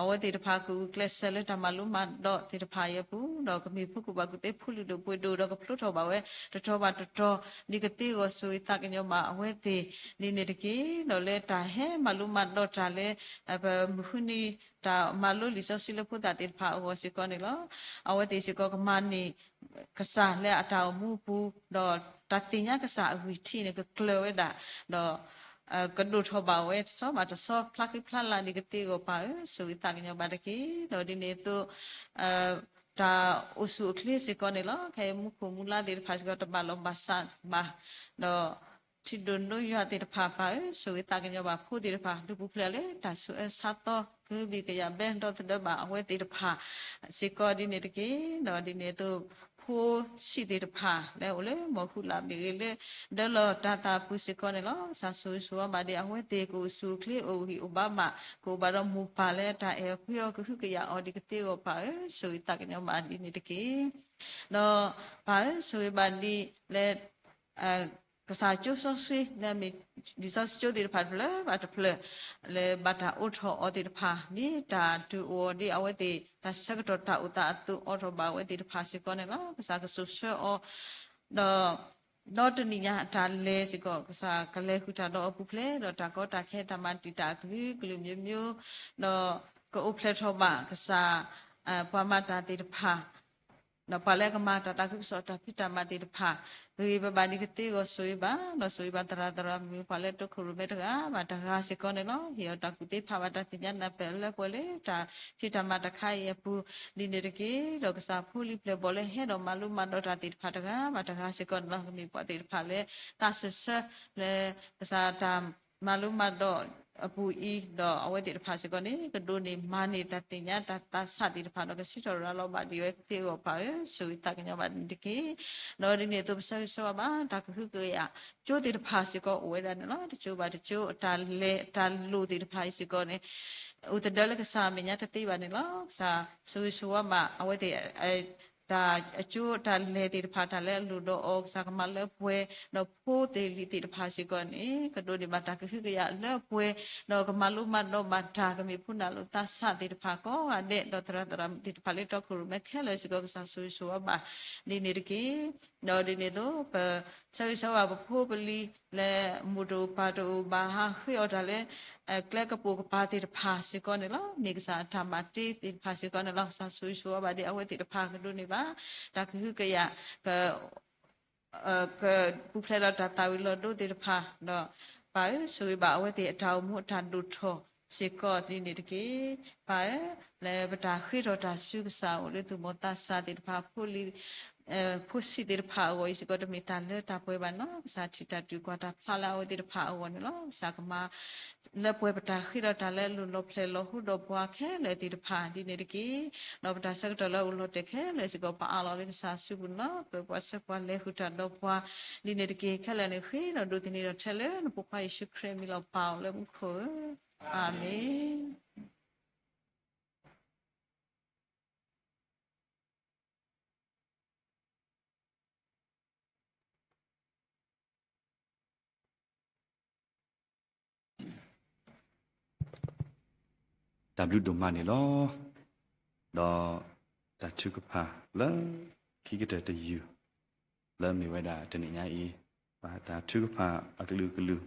အဝဲသ့ၣ်တဖၣ်ကဂုာ်ကျဲးစၢးလၢတၢ်မၤလိမၤဒိးသ့ၣ်တဖၣ်အံၤအပူၤ ဒီးကမ့ၢ်ဖိကူၣ်ဘၣ်ကူၣ်သ့ဖိလုၢ်ဒိၣ်ပှ့ၤဒိၣ် ဒီးကဖျိထီၣ်ဘၣ်ဝဲ တတီၤဘၣ်တတီၤ ဒ်ကသ့အဂီၢ် ဆိၣ်ဂ့ၤသးကညီၤဘၣ်အဝဲသ့ၣ်ဒ်န့ၣ်တက့ၢ်. ဒီးလၢတၢ်ဟဲမၤလိမၤဒိးတၢ်လၢ ပမုၢ်ဃုနံၤ တၢ်မၤလိလံာ်စီဆှံလၢဖိသၣ်သ့ၣ်တဖၣ်အဂီၢ်စ့ၢ်ကီးန့ၣ်လီၤ. အဝဲသ့ၣ်စ့ၢ်ကီးကမၤန့ၢ် ကစၢ်လၢအတၢ်အိၣ်မူအပူၤ ဒီးတၢ်သ့ၣ်ညါကစၢ်အဂံၢ်ထံးန့ၣ် ကကျၢၤဝဲဒၣ် ဒီး ကဒိၣ်ထီၣ်ဘၣ်ဝဲတဆီဘၣ်တဆီ ဖျါဃံဖျါလၤဒ်ကသ့အဂီၢ် ပၢ်ဧၢ, ဆိၣ်ဂ့ၤသးကညီၤဘၣ်တက့ၢ်. ဒီးဒ်န့ၣ်အသိး တၢ်အိၣ်ဆူၣ်အိၣ်ချ့စ့ၢ်ကီးန့ၣ်လီၤ. ခဲအံၤမူခိၣ်မူလါသ့ၣ်တဖၣ်စ့ၢ်ကီး တဘၣ်လီၢ်ဘၣ်စးဘၣ်, ဒီး ထံဒိၣ်နိယွၤသ့ၣ်တဖၣ် ပၢ်ဧၢ, ဆိၣ်ဂ့ၤသးကညီၤဘၣ်ဖိသ့ၣ်တဖၣ် ဒုးပူၤဖျဲးလၢတၢ်ဆူးအၢဆါသီ ကဟုဘံၣ်ကယာ်ဘဲ ဒီသဒၢဘၣ်အဝဲသ့ၣ်တဖၣ်စ့ၢ်ကီးဒ်န့ၣ်တက့ၢ်. ဒီးဒ်န့ၣ်အသိး ဖိဆံးသ့ၣ်တဖၣ် လၢအိၣ်လၢမီၢ်ဃုလးမ့ၢ်ဂ့ၤ လၢဒၢလီၤတၤသၣ်အပူၤစ့ၢ်ကီးန့ၣ်လီၤ. ကစၢ်ဆိၣ်ဂ့ၤဆိၣ်ဝါဘၣ်ဒ်အဝဲသ့ၣ် ကအိၣ်ဆူၣ်အိၣ်ချ့ အိၣ်ဂံၢ်အိၣ်ဘါဘၣ် ကအိၣ်ဘၣ်ဒီးမိၢ်ပၢ်လၢတၢ်အဲၣ်အီၤကွံအီၤ ကဟုကယာ်အီၤဒ်ကသ့အဂီၢ် ပၢ်ဧၢ, ဆိၣ်ဂ့ၤသးကညီၤဘၣ်ဒ်န့ၣ်တက့ၢ်. ဒီးပၢ်ဧၢ, ဆိၣ်ဂ့ၤဘၣ်ဒ်လၢ ကစၢ်ကၠိစီဆှံ လၢအမ့ၢ်လံာ်စီဆှံကၠိသ့ၣ်တဖၣ်တဖျၢၣ်ဘၣ်တဖျၢၣ် လၢဘၣ်တၢ်အိးထီၣ်အီၤသ့ၣ်တဖၣ် ဒ်တၢ်ဒုးအိၣ်အီၤဒ်အဝဲသ့ၣ် တၢ်ဆၢကတီၢ်တၢ်အိၣ်သးအသိး အိးထီၣ်ဘၣ်ဝဲသ့ၣ်တဖၣ်စ့ၢ်ကီးန့ၣ်လီၤ. ကစၢ်ကစိာ်ဆှၢအီၤ ဒီး ဒီတနံၣ်ညါအတၢ်လဲၤစ့ၢ်ကီး ကစၢ်ကလဲၤဃုာ်တၢ်ဒီးအပူၤဖျဲး ဒီးတၢ်ကီတၢ်ခဲ တၢ်မၤတံာ်တာ်အကလုာ်ကလုာ်မျိုးမျိုး ဒီးကအိၣ်ဖျဲၣ်ထီၣ်ဘၣ်ကစၢ် ပှၤမၤတၢ်သ့ၣ်တဖၣ် ဒီးပှၤလၢအကမၤတၢ်သးခုကစီၣ်တၢ်ဖံးတၢ်မၤသ့ၣ်တဖၣ် ဂ့ၤဂ့ၤဘၣ်ဘၣ်ဒ်ကသ့အဂီၢ် ဆိၣ်ဂ့ၤဘၣ် ဒီးဆိၣ်ဂ့ၤဘၣ်သရၣ်သရၣ်မုၣ် ပှၤလၢတိခိၣ်ရိၣ်မဲတဂၤဘၣ်တဂၤစ့ၢ်ကီးန့ၣ်လီၤ. ဟ့ၣ်အီၤတၢ်ကူၣ်သ့ဖးဘၣ်တၢ်သ့ၣ်ညါနၢ်ပၢၢ်လၢပှဲၤလၢတၢ်ဖံးတၢ်မၤတခါအံၤအပူၤ ဒ်န့ၣ်တက့ၢ်. ဒီးကစၢ်ဖိလံၤပျဲၢ်ဘီၣ်လၢဟဲဒီးမၤလိမၤဒိးတၢ်သ့ၣ်တဖၣ်တဂၤဘၣ်တဂၤစ့ၢ်ကီးန့ၣ်လီၤ. ကမ့ၢ်ပှၤသ့ၣ်တဖၣ်လၢ သးစၢၢ်ဆၢလၢ ကစၢ်တၢ်မၤလိမၤဒိးအပူၤအံၤ ဒီးအဝဲသ့ၣ်တဖၣ်စ့ၢ်ကီးန့ၣ် ကဒိးန့ၢ်မၤန့ၢ်တၢ်သ့ၣ်ညါတၢ်သးဆးသ့ၣ်တဖၣ် ဒီးကစံးထီၣ်ရၤလီၤဘၣ်ဒ်ဝဲသ့ၣ်အဂီၢ် ပၢ်ဧၢ, ဆိၣ်ဂ့ၤသးကညီၤဘၣ်န့ၣ်တက့ၢ်. ဒီးဒ်န့ၣ်အသိး ပဆၢဂ့ၤဆၢဝါဘၣ် တၢ်ကဟုကယာ် ကၠိသ့ၣ်တဖၣ်စ့ၢ်ကီးအိၣ်ဝဲဒၣ်န့ၣ်လီၤ. တကၠိဘၣ်တကၠိ အတၢ်လဲၤအတၢ်လိၣ်သ့ၣ်တဖၣ်အံၤစ့ၢ်ကီးန့ၣ် အိၣ်သဒၢလၢကစၢ်အမဲာ်ညါတသ့ဘၣ်န့ၣ်လီၤ. ကစၢ်ဆိၣ်ဂ့ၤဆိၣ်ဝါဘၣ် အဝဲသ့ၣ် တၢ်အကၠိတၢ်လဲၤသ့ၣ်တဖၣ် တၢ်လၢအလိၣ်ဒီးအီၤ ကစၢ်ကမၤလၢပှဲၤ, ဒီးဖိသ့ၣ်လံၤသ့ၣ်တဖၣ်စ့ၢ်ကီးန့ၣ် ကဒိးန့ၢ်ဘၣ်တၢ်ကဟုကယာ်လၢပှဲၤ, ဒီးကမၤလိမၤဒိးဘၣ်တၢ်ကမ့ၢ်ဖိနၢ်လိာ်သးစၢ်သ့ၣ်တဖၣ်ကိးဂၤဒဲး, ဒီးသရၣ်သရၣ်မုၣ်သ့ၣ်တဖၣ်လၢတီခိၣ်ရိၣ်မဲခဲလၢာ်စ့ၢ်ကီး ကစၢ်ဆိၣ်ဂ့ၤဆိၣ်ဝါဘၣ်ဒ်န့ၣ်တက့ၢ်. ဒီးဒ်န့ၣ်အသိး ပဆၢဂ့ၤဆၢဝါပဖိပလံၤလၢ မိၢ်တအိၣ်ပၢ်တအိၣ်ဘၣ်ဟးဃ့အီၣ်တၢ်လၢ ကျဲကပိာ်ကပၤသ့ၣ်တဖၣ်စ့ၢ်ကီးန့ၣ်လီၤ. မ့ၢ်ကစၢ်အတၢ်မၤတ့သ့ၣ်တဖၣ်စ့ၢ်ကီးန့ၣ်လီၤ. ကစၢ်ဆိၣ်ဂ့ၤဆိၣ်ဝါဘၣ်ဒ်အဝဲသ့ၣ်တဖၣ်ကဒိးန့ၢ်ဘၣ် တၢ်ကဟုကယာ် ကပူၤဖျဲးဒီးတၢ်သၣ်ဝံၤလီၤဒိသ့ၣ်တဖၣ်, ဒီးပၢ်ဧၢ ဆိၣ်ဂ့ၤဘၣ်အဝဲသ့ၣ်အတၢ်အိၣ်မူအတၢ်ဒိၣ်ထီၣ်စ့ၢ်ကီးဒ်န့ၣ်တက့ၢ်. ပၢ်ဧၢ လၢပတၢ်ဃ့ထီၣ်တၢ်ဆူကစၢ်အအိၣ်လၢသူၣ်ဘီၣ်သးစၢ်သ့ၣ်တဖၣ် ဖိလံၤ ဖိဆံးသ့ၣ်တဖၣ်အဂီၢ်အံၤစ့ၢ်ကီး တမ့ၢ်တၢ်လၢတၢ်ပှဲၤဘၣ်နီၤ. ကစၢ်ထံၣ်တၢ်ဒုးကွၢ်တၢ်ဖျါလၢအဝဲသ့ၣ်တဖၣ်အဂီၢ်န့ၣ်လီၤ. ကစၢ်ကမၤ လၢပှဲၤပတၢ်ဃ့ထီၣ်တၢ်လၢအလိၣ်လီၤဖျဲၣ်လီၤဟူဒီးပှၤခဲလၢာ်သ့ၣ်တဖၣ်ဒ်န့ၣ်တက့ၢ်. ဒီးပတၢ်ဆၢကတီၢ်လၢအအိၣ်လီၤတဲာ်ခဲလၢာ်စ့ၢ်ကီး ပအးလီၤလၢကစၢ်အစုပူၤန့ၣ်လီၤ. ပၢၤပှၤဆၢပှၤလဲၤဃုာ်တၢ်ဒီးပှၤဒ်န့ၣ်တက့ၢ်. ခဲလၢာ်န့ၣ်ဃ့ဒီးဒိးသန့ၤဒီးထဲလၢနဖိခွါယ့ၣ်ၡူးခရံာ်အမံၤလီၤ. ပၢ်အိၣ်လၢမူခိၣ်ဧၢ, အၤမ့ၣ်. တၢ်ဘျုးဒိၣ်မးန့ၣ်လီၤ. ဒီးတၢ်ထုကဖၣ်လၢခံကတၢၢ်တယုၢ် လၢမ့ၢ်ဝဲဒၣ်တနံၤညါအံၤ, ဘၣ်တၢ်ထုကဖၣ်အကလုာ်ကလုာ်,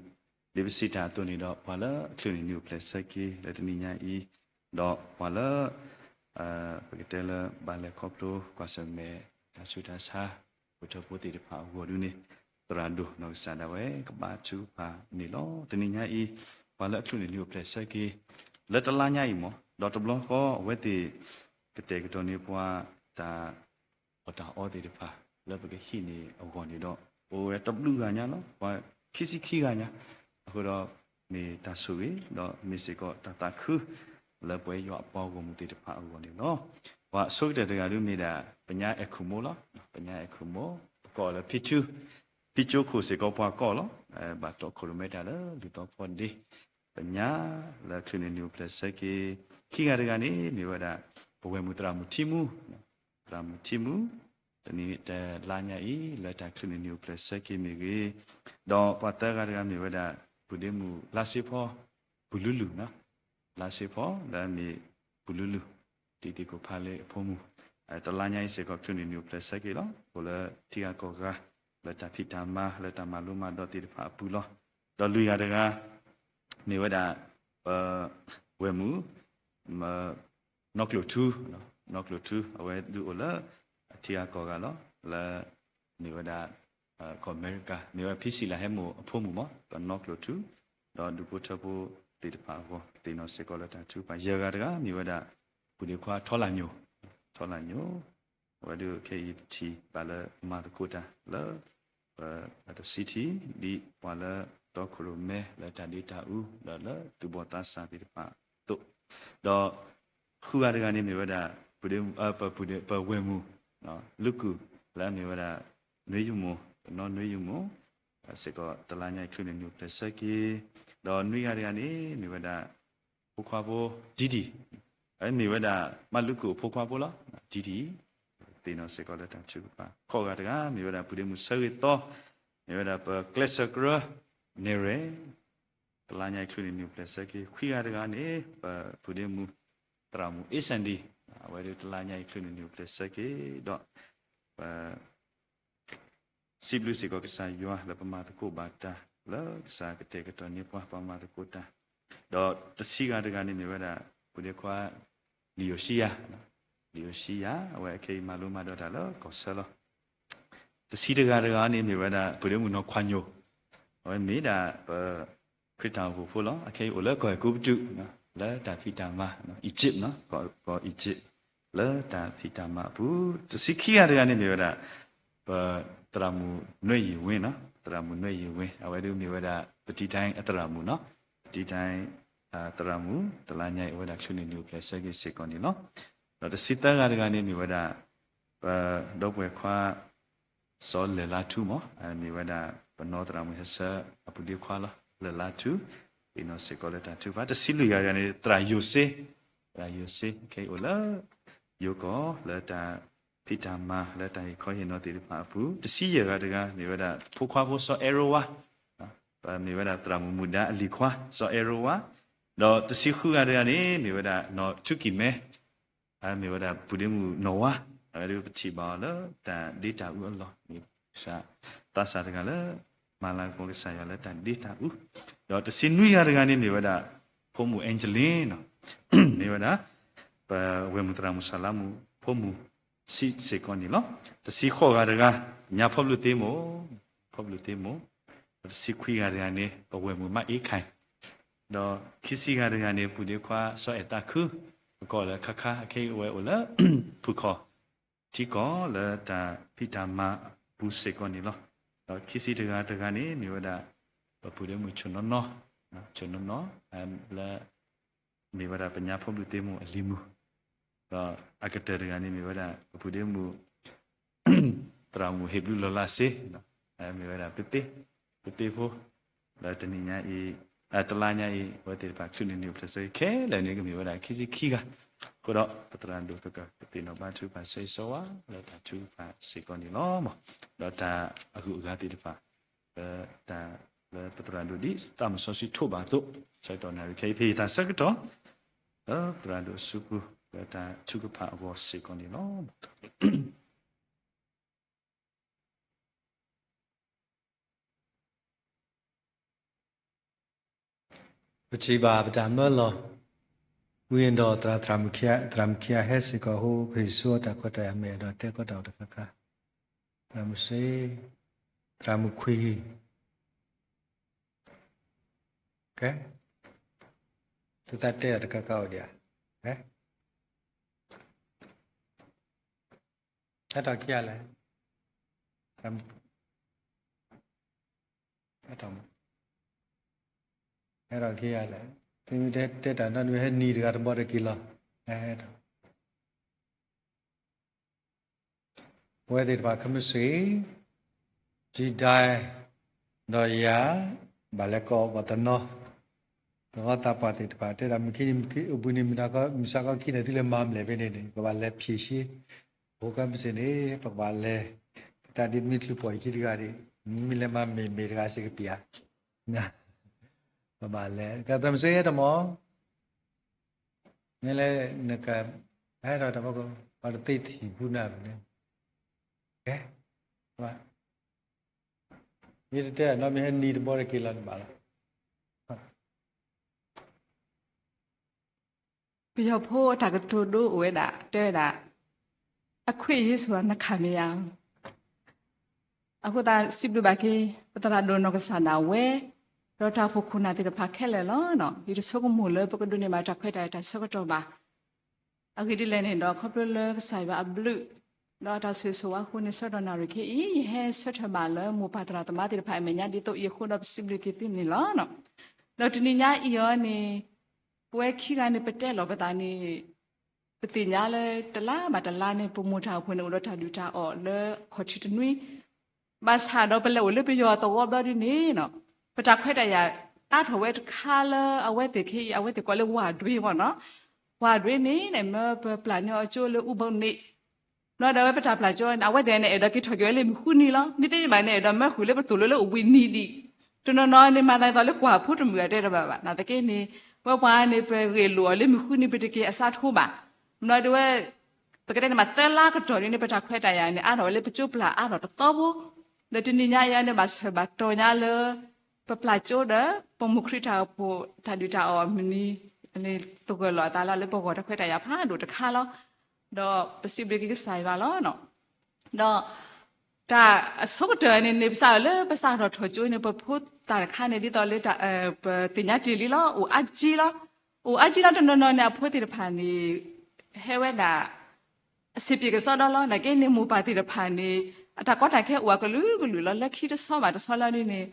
ဒ်ပစံးတၢ်အသိးန့ၣ်ဒီး ပှၤလၢအချုးန့ၢ်နံၣ်အိၣ်ဖျဲၣ်ဆၢက့ၤလၢတနံၤညါအံၤ, ဒီးပှၤလၢ ပကတဲလၢဘၣ်လဲၤခီဖျိကွၢ်ဆၢၣ်မဲာ်တၢ်ဆူးတၢ်ဆါ ပထၢဖိသ့ၣ်တဖၣ်အဂီၢ်ဒုန့ၣ်, သရၣ်ဒိၣ်နီၢ်ကစၢ်ဒၣ်ဝဲကဘါထုကဖၣ်န့ၣ်လီၤ. တနံၤညါအံၤ, ပှၤလၢအချုးန့ၢ်နံၣ်အိၣ်ဖျဲၣ်ဆၢက့ၤ လၢတလါညါအံၤမ့ၢ်, ဒီးတဘျီဃီအဝဲသ့ၣ် ကတဲာ်ကတီၤန့ၢ်ပှၤတၢ် အီၣ်တၢ်အီသ့ၣ်တဖၣ် လၢပကဟံးန့ၢ်အဂီၢ်န့ၣ်ဒီး အိၣ်ဝဲတဘျုးဂၤညါလီၤ. ပှၤခံဆံခံဂၤညါ, အဃိဒီး မ့ၢ်တၢ်ဆိၣ်ဂ့ၤ ဒီးမ့ၢ်စ့ၢ်ကီးတၢ်သးခု လၢပဝဲယွၤအပှၤဂီၢ်မုၢ်သ့ၣ်တဖၣ်အဂီၢ်န့ၣ်လီၤ. ပှၤအဆိကတၢၢ်တဂၤဒုမ့ၢ်ဒၣ် ပညါအဲၣ်ခိၣ်မိၢ်လီၤ. ပညါအဲၣ်ခိၣ်မိၢ်, ပကိးအီၤလၢဖံထူ, ဖံကၠိခိၣ်စ့ၢ်ကီးပှၤကိးလီၤ. ဘၣ်တီခိၣ်ရိၣ်မဲတၢ်လၢလုၢ်သီဖီဒ့ ပညါလၢချုးန့ၢ်နံၣ်အိၣ်ဖျဲၣ်ဆၢက့ၤ, ခံဂၤတဂၤန့ၣ် မ့ၢ်ဝဲဒၣ် ပဝဲၢ်မုၣ်သရၣ်မုၣ်ထံမူ, သရၣ်မုၣ်ထံမူ, တနံၤတလါညါအံၤ လၢတၢ်ချုးန့ၢ်နံၣ်အိၣ်ဖျဲၣ်ဆၢက့ၤမ့ၢ်ဂ့ၤ, ဒီးပှၤသၢဂၤတဂၤမ့ၢ်ဝဲဒၣ် ပုၢ်ဒ့မုၣ်လါစ့ဖီ, ပူၤလူလူ, လါစ့ဖီ လၢအမ့ၢ်ပူၤလူလူ, တံၤသကိးဖးလ့အဖိမုၣ်, တလါညါအံၤစ့ၢ်ကီးချုးန့ၢ်နံၣ်အိၣ်ဖျဲၣ်ဆၢက့ၤလီၤ. အိၣ်လၢထံဂၤကီၢ်ဂၤ လၢတၢ်ဖံးတၢ်မၤ လၢတၢ်မၤလိမၤဒိးသ့ၣ်တဖၣ်အပူၤလီၤ. ဒီးလွံၢ်ဂၤတဂၤ မ့ၢ်ဝဲဒၣ် ပဝဲၢ်မုၣ် နီၢ်ကျိၣ်ထူ, နီၢ်ကျိၣ်ထူ အဝဲဒုးအိၣ်လၢ ထံဂၤကီၢ်ဂၤလီၤ. လၢ မ့ၢ်ဝဲဒၣ် ကီၢ်အမဲရကၤ မ့ၢ်ဝဲဖံစံၣ်လၤဟဲမိၢ်အဖိမုၣ်မ့ၢ် ပနီၢ်ကျိၣ်ထူ, ဒီးဒူဖိထၢဖိသ့ၣ်တဖၣ်အဂီၢ် သ့ၣ်နီၣ်စ့ၢ်ကီးလၢတၢ်ထုကဖၣ်. ယဲၢ်ဂၤတဂၤ မ့ၢ်ဝဲဒၣ် ပုၢ်ဒ့ခွါထီလၢ်ညိၣ်, ထီလၢ်ညိၣ်, အဝဲဒုးခဲအံၤပထံၣ်ဘၣ်လၢမၤသကိးတၢ်လၢ ပတဆံထံၣ် ဒ်ပှၤလၢတီခိၣ်ရိၣ်မဲ လၢတၢ်ဒ့တၢ်အူ ဒီးလၢသူၣ်ဘီၣ်သးစၢ်သ့ၣ်တဖၣ်အသိး, ဒီးဃုဂၤတဂၤန့ၣ်မ့ၢ်ဝဲဒၣ် ပဝဲၢ်မုၣ် လုၢ်ကုၢ် လၢအမ့ၢ်ဝဲဒၣ် နွံယမိၢ် ပနီၢ်နွံယမိၢ် စ့ၢ်ကီးတလါညါအံၤချုးန့ၢ်နံၣ်အိၣ်ဖျဲၣ်ဆၢက့ၤ, ဒီးနွံဂၤတဂၤန့ၣ် မ့ၢ်ဝဲဒၣ် ဖိခွါဖိ ဒံဒံ, မ့ၢ်ဝဲဒၣ် မၢ်လုၢ်ကုၢ်အဖိခွါဖိလီၤ. ဒံဒံ သ့ၣ်နီၣ်စ့ၢ်ကီးလၢတၢ်ထုကဖၣ်. ဃိးဂၤတဂၤ မ့ၢ်ဝဲဒၣ် ပုၢ်ဒ့မုၣ်ဆၢဂ့ၤသီ, မ့ၢ်ဝဲဒၣ်ပကျဲးစၢးကရၢ နဲၣ်ရွဲၣ် တလါညါအံၤချုးန့ၢ်နံၣ်အိၣ်ဖျဲၣ်ဆၢက့ၤ. ခွံဂၤတဂၤန့ၣ် ပပုၢ်ဒ့မုၣ် သရၣ်မုၣ်အ့စၣ်ဒံ, အဝဲဒၣ်တလါညါအံၤချုးန့ၢ်နံၣ်အိၣ်ဖျဲၣ်ဆၢက့ၤ, ဒီး ပ စံးဘျုးစ့ၢ်ကီးကစၢ်ယွၤလၢပမၤသကိးဘၣ်တၢ် လၢကစၢ်ကတဲာ်ကတီၤန့ၢ်ပှၤ ပမၤသကိးတၢ်, ဒီးတဆံဂၤတဂၤန့ၣ်မ့ၢ်ဝဲဒၣ် ပုၢ်ဒ့ခွါ လံာ်ယိၤၡံယၤ, လံာ်ယိၤၡံယၤ အဝဲအခဲအံၤမၤလိမၤဒိးတၢ်လၢကီၢ်ဆၢလီၤ. တဆံတဂၤတဂၤန့ၣ်မ့ၢ်ဝဲဒၣ် ပုၢ်ဒ့မုၣ်နီၢ်ခွါညိၣ်, အဝဲမ့ၢ်ဒၣ်ပ ခရံာ်တၢ်အိၣ်ဖှိၣ်ဖိလီၤ. အခဲအံၤအိၣ်လၢကီၢ်အဲၤကူပတူး လၢတၢ်ဖံးတၢ်မၤ Egypt နီၤ, ကီၢ် Egypt လၢတၢ်ဖံးတၢ်မၤအပူၤ, တဆံခံဂၤတဂၤန့ၣ်မ့ၢ်ဝဲဒၣ် ပသရၣ်မုၣ်နွဲၣ်ယံၤဝ့နီၤ, သရၣ်မုၣ်နွဲၣ်ယံၤဝ့ အဝဲဒၣ်မ့ၢ်ဝဲဒၣ် ပတံၤတၢ်အသရၣ်မုၣ်နီၤ, ပတံၤတၢ်အသရၣ်မုၣ် တလါညါအံၤအိၣ်ဝဲဒၣ်ချုးန့ၢ်နံၣ်အိၣ်ဖျဲၣ်ဆၢက့ၤစ့ၢ်ကီးန့ၣ်လီၤ. ဒီးတဆံသၢဂၤတဂၤန့ၣ်မ့ၢ်ဝဲဒၣ် ပဒီပုၢ်ဝဲၢ်ခွါ စီၤလဲၤလါထူမ့ၢ် မ့ၢ်ဝဲဒၣ် ပနီၢ်သရၣ်မုၣ်ဟဲဆၢအပူၤဒ့ခွါလီၤ, လဲၤလါထူ, သ့ၣ်နီၣ်စ့ၢ်ကီးလၢတၢ်ထုကဖၣ်. တဆံလွံၢ်ဂၤတဂၤန့ၣ် သရၣ်ယိၤစ့, သရၣ်ယိၤစ့ ခဲအံၤအိၣ်လၢ ယိၤကီၢ်လၢတၢ်ဖံး ပတၢ်ဖံးတၢ်မၤလၢတၢ်ဟ့ၣ်ခီဟ့ၣ်နီၤသ့ၣ်တဖၣ်အပူၤ, တဆံယဲၢ်ဂၤတဂၤ မ့ၢ်ဝဲဒၣ် ဖိခွါဖိစီၤအဲၣ်ရိဝါ, မ့ၢ်ဝဲဒၣ်သရၣ်မုၣ်မုၣ်ဒါအလံၤခွါ စီၤအဲၣ်ရိဝါ, ဒီးတဆံဃုဂၤတဂၤန့ၣ် မ့ၢ်ဝဲဒၣ်နီၢ်ထူကံၢ်မဲ မ့ၢ်ဝဲဒၣ်ပူၤဒ့မုၣ်နီၢ်ဝါ, အဝဲဒၣ်ပထံၣ်ဘၣ်အီၤလၢတၢ်ဒ့တၢ်အူအလီၢ်န့ၣ်, သးစၢ်တဂၤလၢ မၤလၤကပီၤကစၢ်ယွၤလၢတၢ်ဒ့တၢ်အူ, ဒီးတဆံနွံဂၤတဂၤန့ၣ် မ့ၢ်ဝဲဒၣ် ဖိမုၣ်အဲၣ်ကၠလ့နီၤ, မ့ၢ်ဝဲဒၣ် ပဝဲၢ်မုၣ်သရၣ်မုၣ်စၤလါမူ ဖိမုၣ်ဆံးစ့ၢ်ကီးန့ၣ်လီၤ. တဆံဃိးဂၤတဂၤ ညါဖီဘျုးသ့မိၢ်, ဖီဘျုးသ့မိၢ်, ဒီးတဆံခွံဂၤတဂၤန့ၣ် ပဝဲၢ်မုၣ်မးအ့ခၢၣ် ဒီးခံဆံဂၤတဂၤန့ၣ် ပူၤဒ့ခွါစီၤအဲၣ်သးခု, ပကိးလၢခါခါ အခဲအံၤအဝဲအိၣ်လၢ ဖုၣ်ခီၣ်ထံကီၢ်လၢတၢ်ဖံးတၢ်မၤအပူၤစ့ၢ်ကီးန့ၣ်လီၤ. ဒီးခံဆံတဂၤတဂၤန့ၣ် မ့ၢ်ဝဲဒၣ် ပပူၤဒ့မုၣ်ဆိၣ်နီၢ်နီၢ်, ဆိၣ်နီၢ်နီၢ် လၢ မ့ၢ်ဝဲဒၣ်ပညါဖီဘျုးသ့မိၢ်အလံၤမုၣ်, ဒီးအကတၢၢ်တဂၤန့ၣ် မ့ၢ်ဝဲဒၣ် ပပူၤဒ့မုၣ် သရၣ်မုၣ်ဟ့ၣ်ဘျုးလီၤလးစ့, မ့ၢ်ဝဲဒၣ်ပပ့, ပပ့ဖိ, ဒီးတနံၤညါအံၤ, တလါညါအံၤ အဝဲသ့ၣ်တဖၣ်ချုးန့ၣ်န့ၣ် ပတၢ်ဆၢဂ့ၤခဲလၢာ်န့ၣ် ကမ့ၢ်ဝဲဒၣ်ခံဆံခံဂၤ, အဃိဒီးပသရၣ်ဒိၣ်သကၢ် ပသ့ၣ်နီၣ်ဘါထုကဖၣ်ဆၢဂ့ၤဆၢဝါ လၢတၢ်ထုကဖၣ်စ့ၢ်ကီးန့ၣ်လီၤ. ဒီးတၢ်အဂုၤအဂၤသ့ၣ်တဖၣ် လၢတၢ်လၢပသရၣ်ဒိၣ်ဒ်သးမုၢ်စီဆှံထိးဘၣ်အသိး, ဆၢကတီၢ်နၣ်ရံၣ်ခဲအံၤ ဖဲယတၢ်ဆၢကတီၢ် လၢသရၣ်ဒိၣ်အစုပူၤ လၢတၢ်ထုကဖၣ်အဂီၢ်စ့ၢ်ကီးန့ၣ်လီၤ. ပထံၣ်ဘၣ်ပတၢ်မၢလီၤ, ဝံၤဒီးသရၣ်, သရၣ်မုၣ်ခံဂၤဟဲစ့ၢ်ကီးအဃိ ပဟ့ၣ်ဆူအီၤတၢ်ခွဲးတၢ်ယာ် မ့ၢ်အဲၣ်ဒိးတဲကီးတၢ်အိၣ်တခါခါ, သရၣ်မုၣ်စ့, သရၣ်မုၣ်ခွံဂၤ, ကဲ, သုသးတဲတၢ်တခါခါအိၣ်ဒံးဧါ, ကဲ ဟဲထီၣ်ခံဂၤလဲၣ်, ဟဲထီၣ်, ဟဲထီၣ်ခံဂၤလဲၣ်, သုမ့ၢ်တဲတၢ်နီတမံၤ ဟဲနံၤတဂၤတဘီတက့ၤလီၤ, ဟဲထီၣ် ပဝဲသ့ၣ်တဖၣ် ခဲမုၢ်ဆ့ၣ်, ကံဒဲ, ဒီးယၤ, ဘၣ်လဲၤကိးပှၤတနီၤ, သဝီသးပှၢ်သ့ၣ်တဖၣ် တဲဒၣ်မုၢ်ခံနံၤ မုၢ်ဆါခီခံနံၤ သုလဲၤမၤမလဲၣ်ဖဲန့ၣ်န့ၣ် ကဘၣ်လဲၤဖံးဆ့, အဃိခဲမုၢ်ဆ့ၣ်န့ၣ် ပကဘၣ်လဲၤ, ပတၢ်ဒ်မ့ၢ်ချုးပှၤအံၤခံတဂၤဒံး, မ့ၢ်လဲၤမၤမ့ၢ်မ့ၢ်တဂၤစ့ၢ်ကပျၢ်, ပဘၣ်လဲၤ ကသရၣ်မုၣ်စ့ဟဲတမီၤ မ့ၢ်လဲၣ်, နကဟဲထီၣ်တၢ်ဘီကီး ပှၤတသ့ထံၣ်ဖူနၤန့ၣ်, ကဲ, မ့ၢ်တတဲနီတမံၤ ဟဲနံၤတဘီတက့ၤလီၤ နဘၣ်လီၤ. ပယီၤဖိအတၢ်ကတိၤဒိအိၣ်ဝဲဒၣ် တဲဝဲဒၣ်, အခွင့်အရေးဆိုတာ နှစ်ခါမရဘူး. အဃိသတး စံးဘျုးဘၣ်က့ၤ ပသရၣ်ဒိၣ်နီၢ်ကစၢ်ဒၣ်ဝဲ, ဒီးတၢ်အိၣ်ဖှိၣ်ခိၣ်နၢ်သ့ၣ်တဖၣ်ခဲလၢာ်လီၤ. ယတဆိကမိၣ်လၢပကဒိးန့ၢ်ဘၣ်တၢ်ခွဲးတၢ်ယာ်တၢ်ဆၢကတီၢ်ဘၣ်. အဂ့ၢ်ဒ်လဲၣ်န့ၣ်ဒီး ခီဖျိလၢကစၢ်ယွၤအဘျုး ဒီးတၢ်ဆိၣ်ဂ့ၤဆိၣ်ဝါအဃိန့ၣ် ဆၢကတီၢ်နၣ်ရံၣ်ခဲအံၤ ယဟဲဆၢထၢၣ်ဘၣ်လၢမိၢ်ပၢ်သရၣ်သမါသ့ၣ်တဖၣ်အမဲာ်ညါဒ်သိးအံၤအဃိဒီး ပစံးဘျုးက့ၤသုန့ၣ်လီၤ. ဒီးတနံၤညါအံၤအီၤန့ၣ် ပဝဲခံဂၤန့ၣ် ပတဲလီၤပသးန့ၣ် ပသ့ၣ်ညါလၢတလါဘၣ်တလါန့ၣ် ပမိၢ်တၢ်အိၣ်ဖှိၣ်န့ၣ် အိၣ်ဒီးတၢ်ဒုၣ်တၢ်အီၣ်လၢအခီၣ်ထံးတနွံ ဘၣ်ဆၣ်ဒီးပလဲၤအိၣ်လၢပယီၤသဝီဘျီဒ်န့ၣ် ပတၢ်ခွဲးတၢ်ယာ်အါထီၣ်ဝဲတခါလၢအဝဲသ့ၣ်ခဲအံၤ အဝဲသ့ၣ်ကိးလၢဝၢ်ဒွ့မ့ၢ်နီၤ, ဝၢ်ဒွ့န့ၣ် မ့ၢ်ပပျၢ်န့ၢ်အီၤကၠိလၢအူဘိန့ၣ် ဘျီဒီးအဝဲပတၢ်ပျၢ်ကၠိန့ၣ် အဝဲသ့ၣ်န့ၣ် အဲၣ်ဒိးက့ၤထီၣ်က့ၤဝဲလၢမုၢ်ဃုနံၤလီၤ. မ့ၢ်သ့န့ၣ်ဘၣ်န့ၣ် အဲၣ်ဒိးမၢဃုာ်လၢပသိၣ်လိလၢအိၣ်ဘှံးနံၤဒံး, တနီၤနီၤန့ၣ် မၤသးဒ်သိးလၢကွၢ်ဖိတမုာ်အတဲတဘၣ်ဘၣ်. နာ်သက့န့ၣ် ဝဲပှၤန့ၣ် ပဂ့ၢ်လိာ်အီၤလၢမုၢ်ဃုနံၤ ပတက့ၤအစးထီၣ်ဘၣ်. ဘျီဒီးဝဲ ပကတဲန့ၣ်မးသၢလါကတီၢ်ဒ်န့ၣ် ပတၢ်ခွဲးတၢ်ယာ်န့ၣ် အါထီၣ်ဝဲလၢပကၠိပျၢ်အါထီၣ်တသီဖိ, ဒီးတနံၤညါအံၤန့ၣ် ဘၣ်ဆၢဘၣ်တီၤညါလၢ ပပျၢ်ကၠိဒီး ပမိၢ်ခရံာ်တၢ်အိၣ်ဖှိၣ်တၢ်ဒုၣ်တၢ်အီၣ်မုၢ်နံၤ သဂၢၢ်လီၤအသးလီၤလၢပဂီၢ်တၢ်ခွဲးတၢ်ယာ်ဖးဒိၣ်တခါလီၤ. ဒီးပစံးဘျုးက့ၤကစၢ်ယွၤလီၤ. ဒီး တၢ်အဆိကတၢၢ်န့ၣ်န့ၣ် ပစးထီၣ်လၢပစးထီၣ်ထီၣ်ကၠိန့ၣ် ပဖိသၣ်တခါန့ၣ် ဒ်သိးလၢ ပသ့ၣ်ညါတ့ၢ်လံလီၤ အိၣ်အါကံလီၤ. အိၣ်အါကံလီၤ တနီၤနီၤန့ၣ် အဖိသ့ၣ်တဖၣ်န့ၣ် ဟဲဝဲဒၣ် အဆင်ပြေကစီဒီလီၤ. နာ်က့န့ၣ် မိၢ်ပၢ်သ့ၣ်တဖၣ်န့ၣ် အတၢ်ကီတၢ်ခဲအိၣ်အကလုာ်ကလုာ်လီၤ လၢခံတဆီဘၣ်တဆီလီၤဒ်န့ၣ်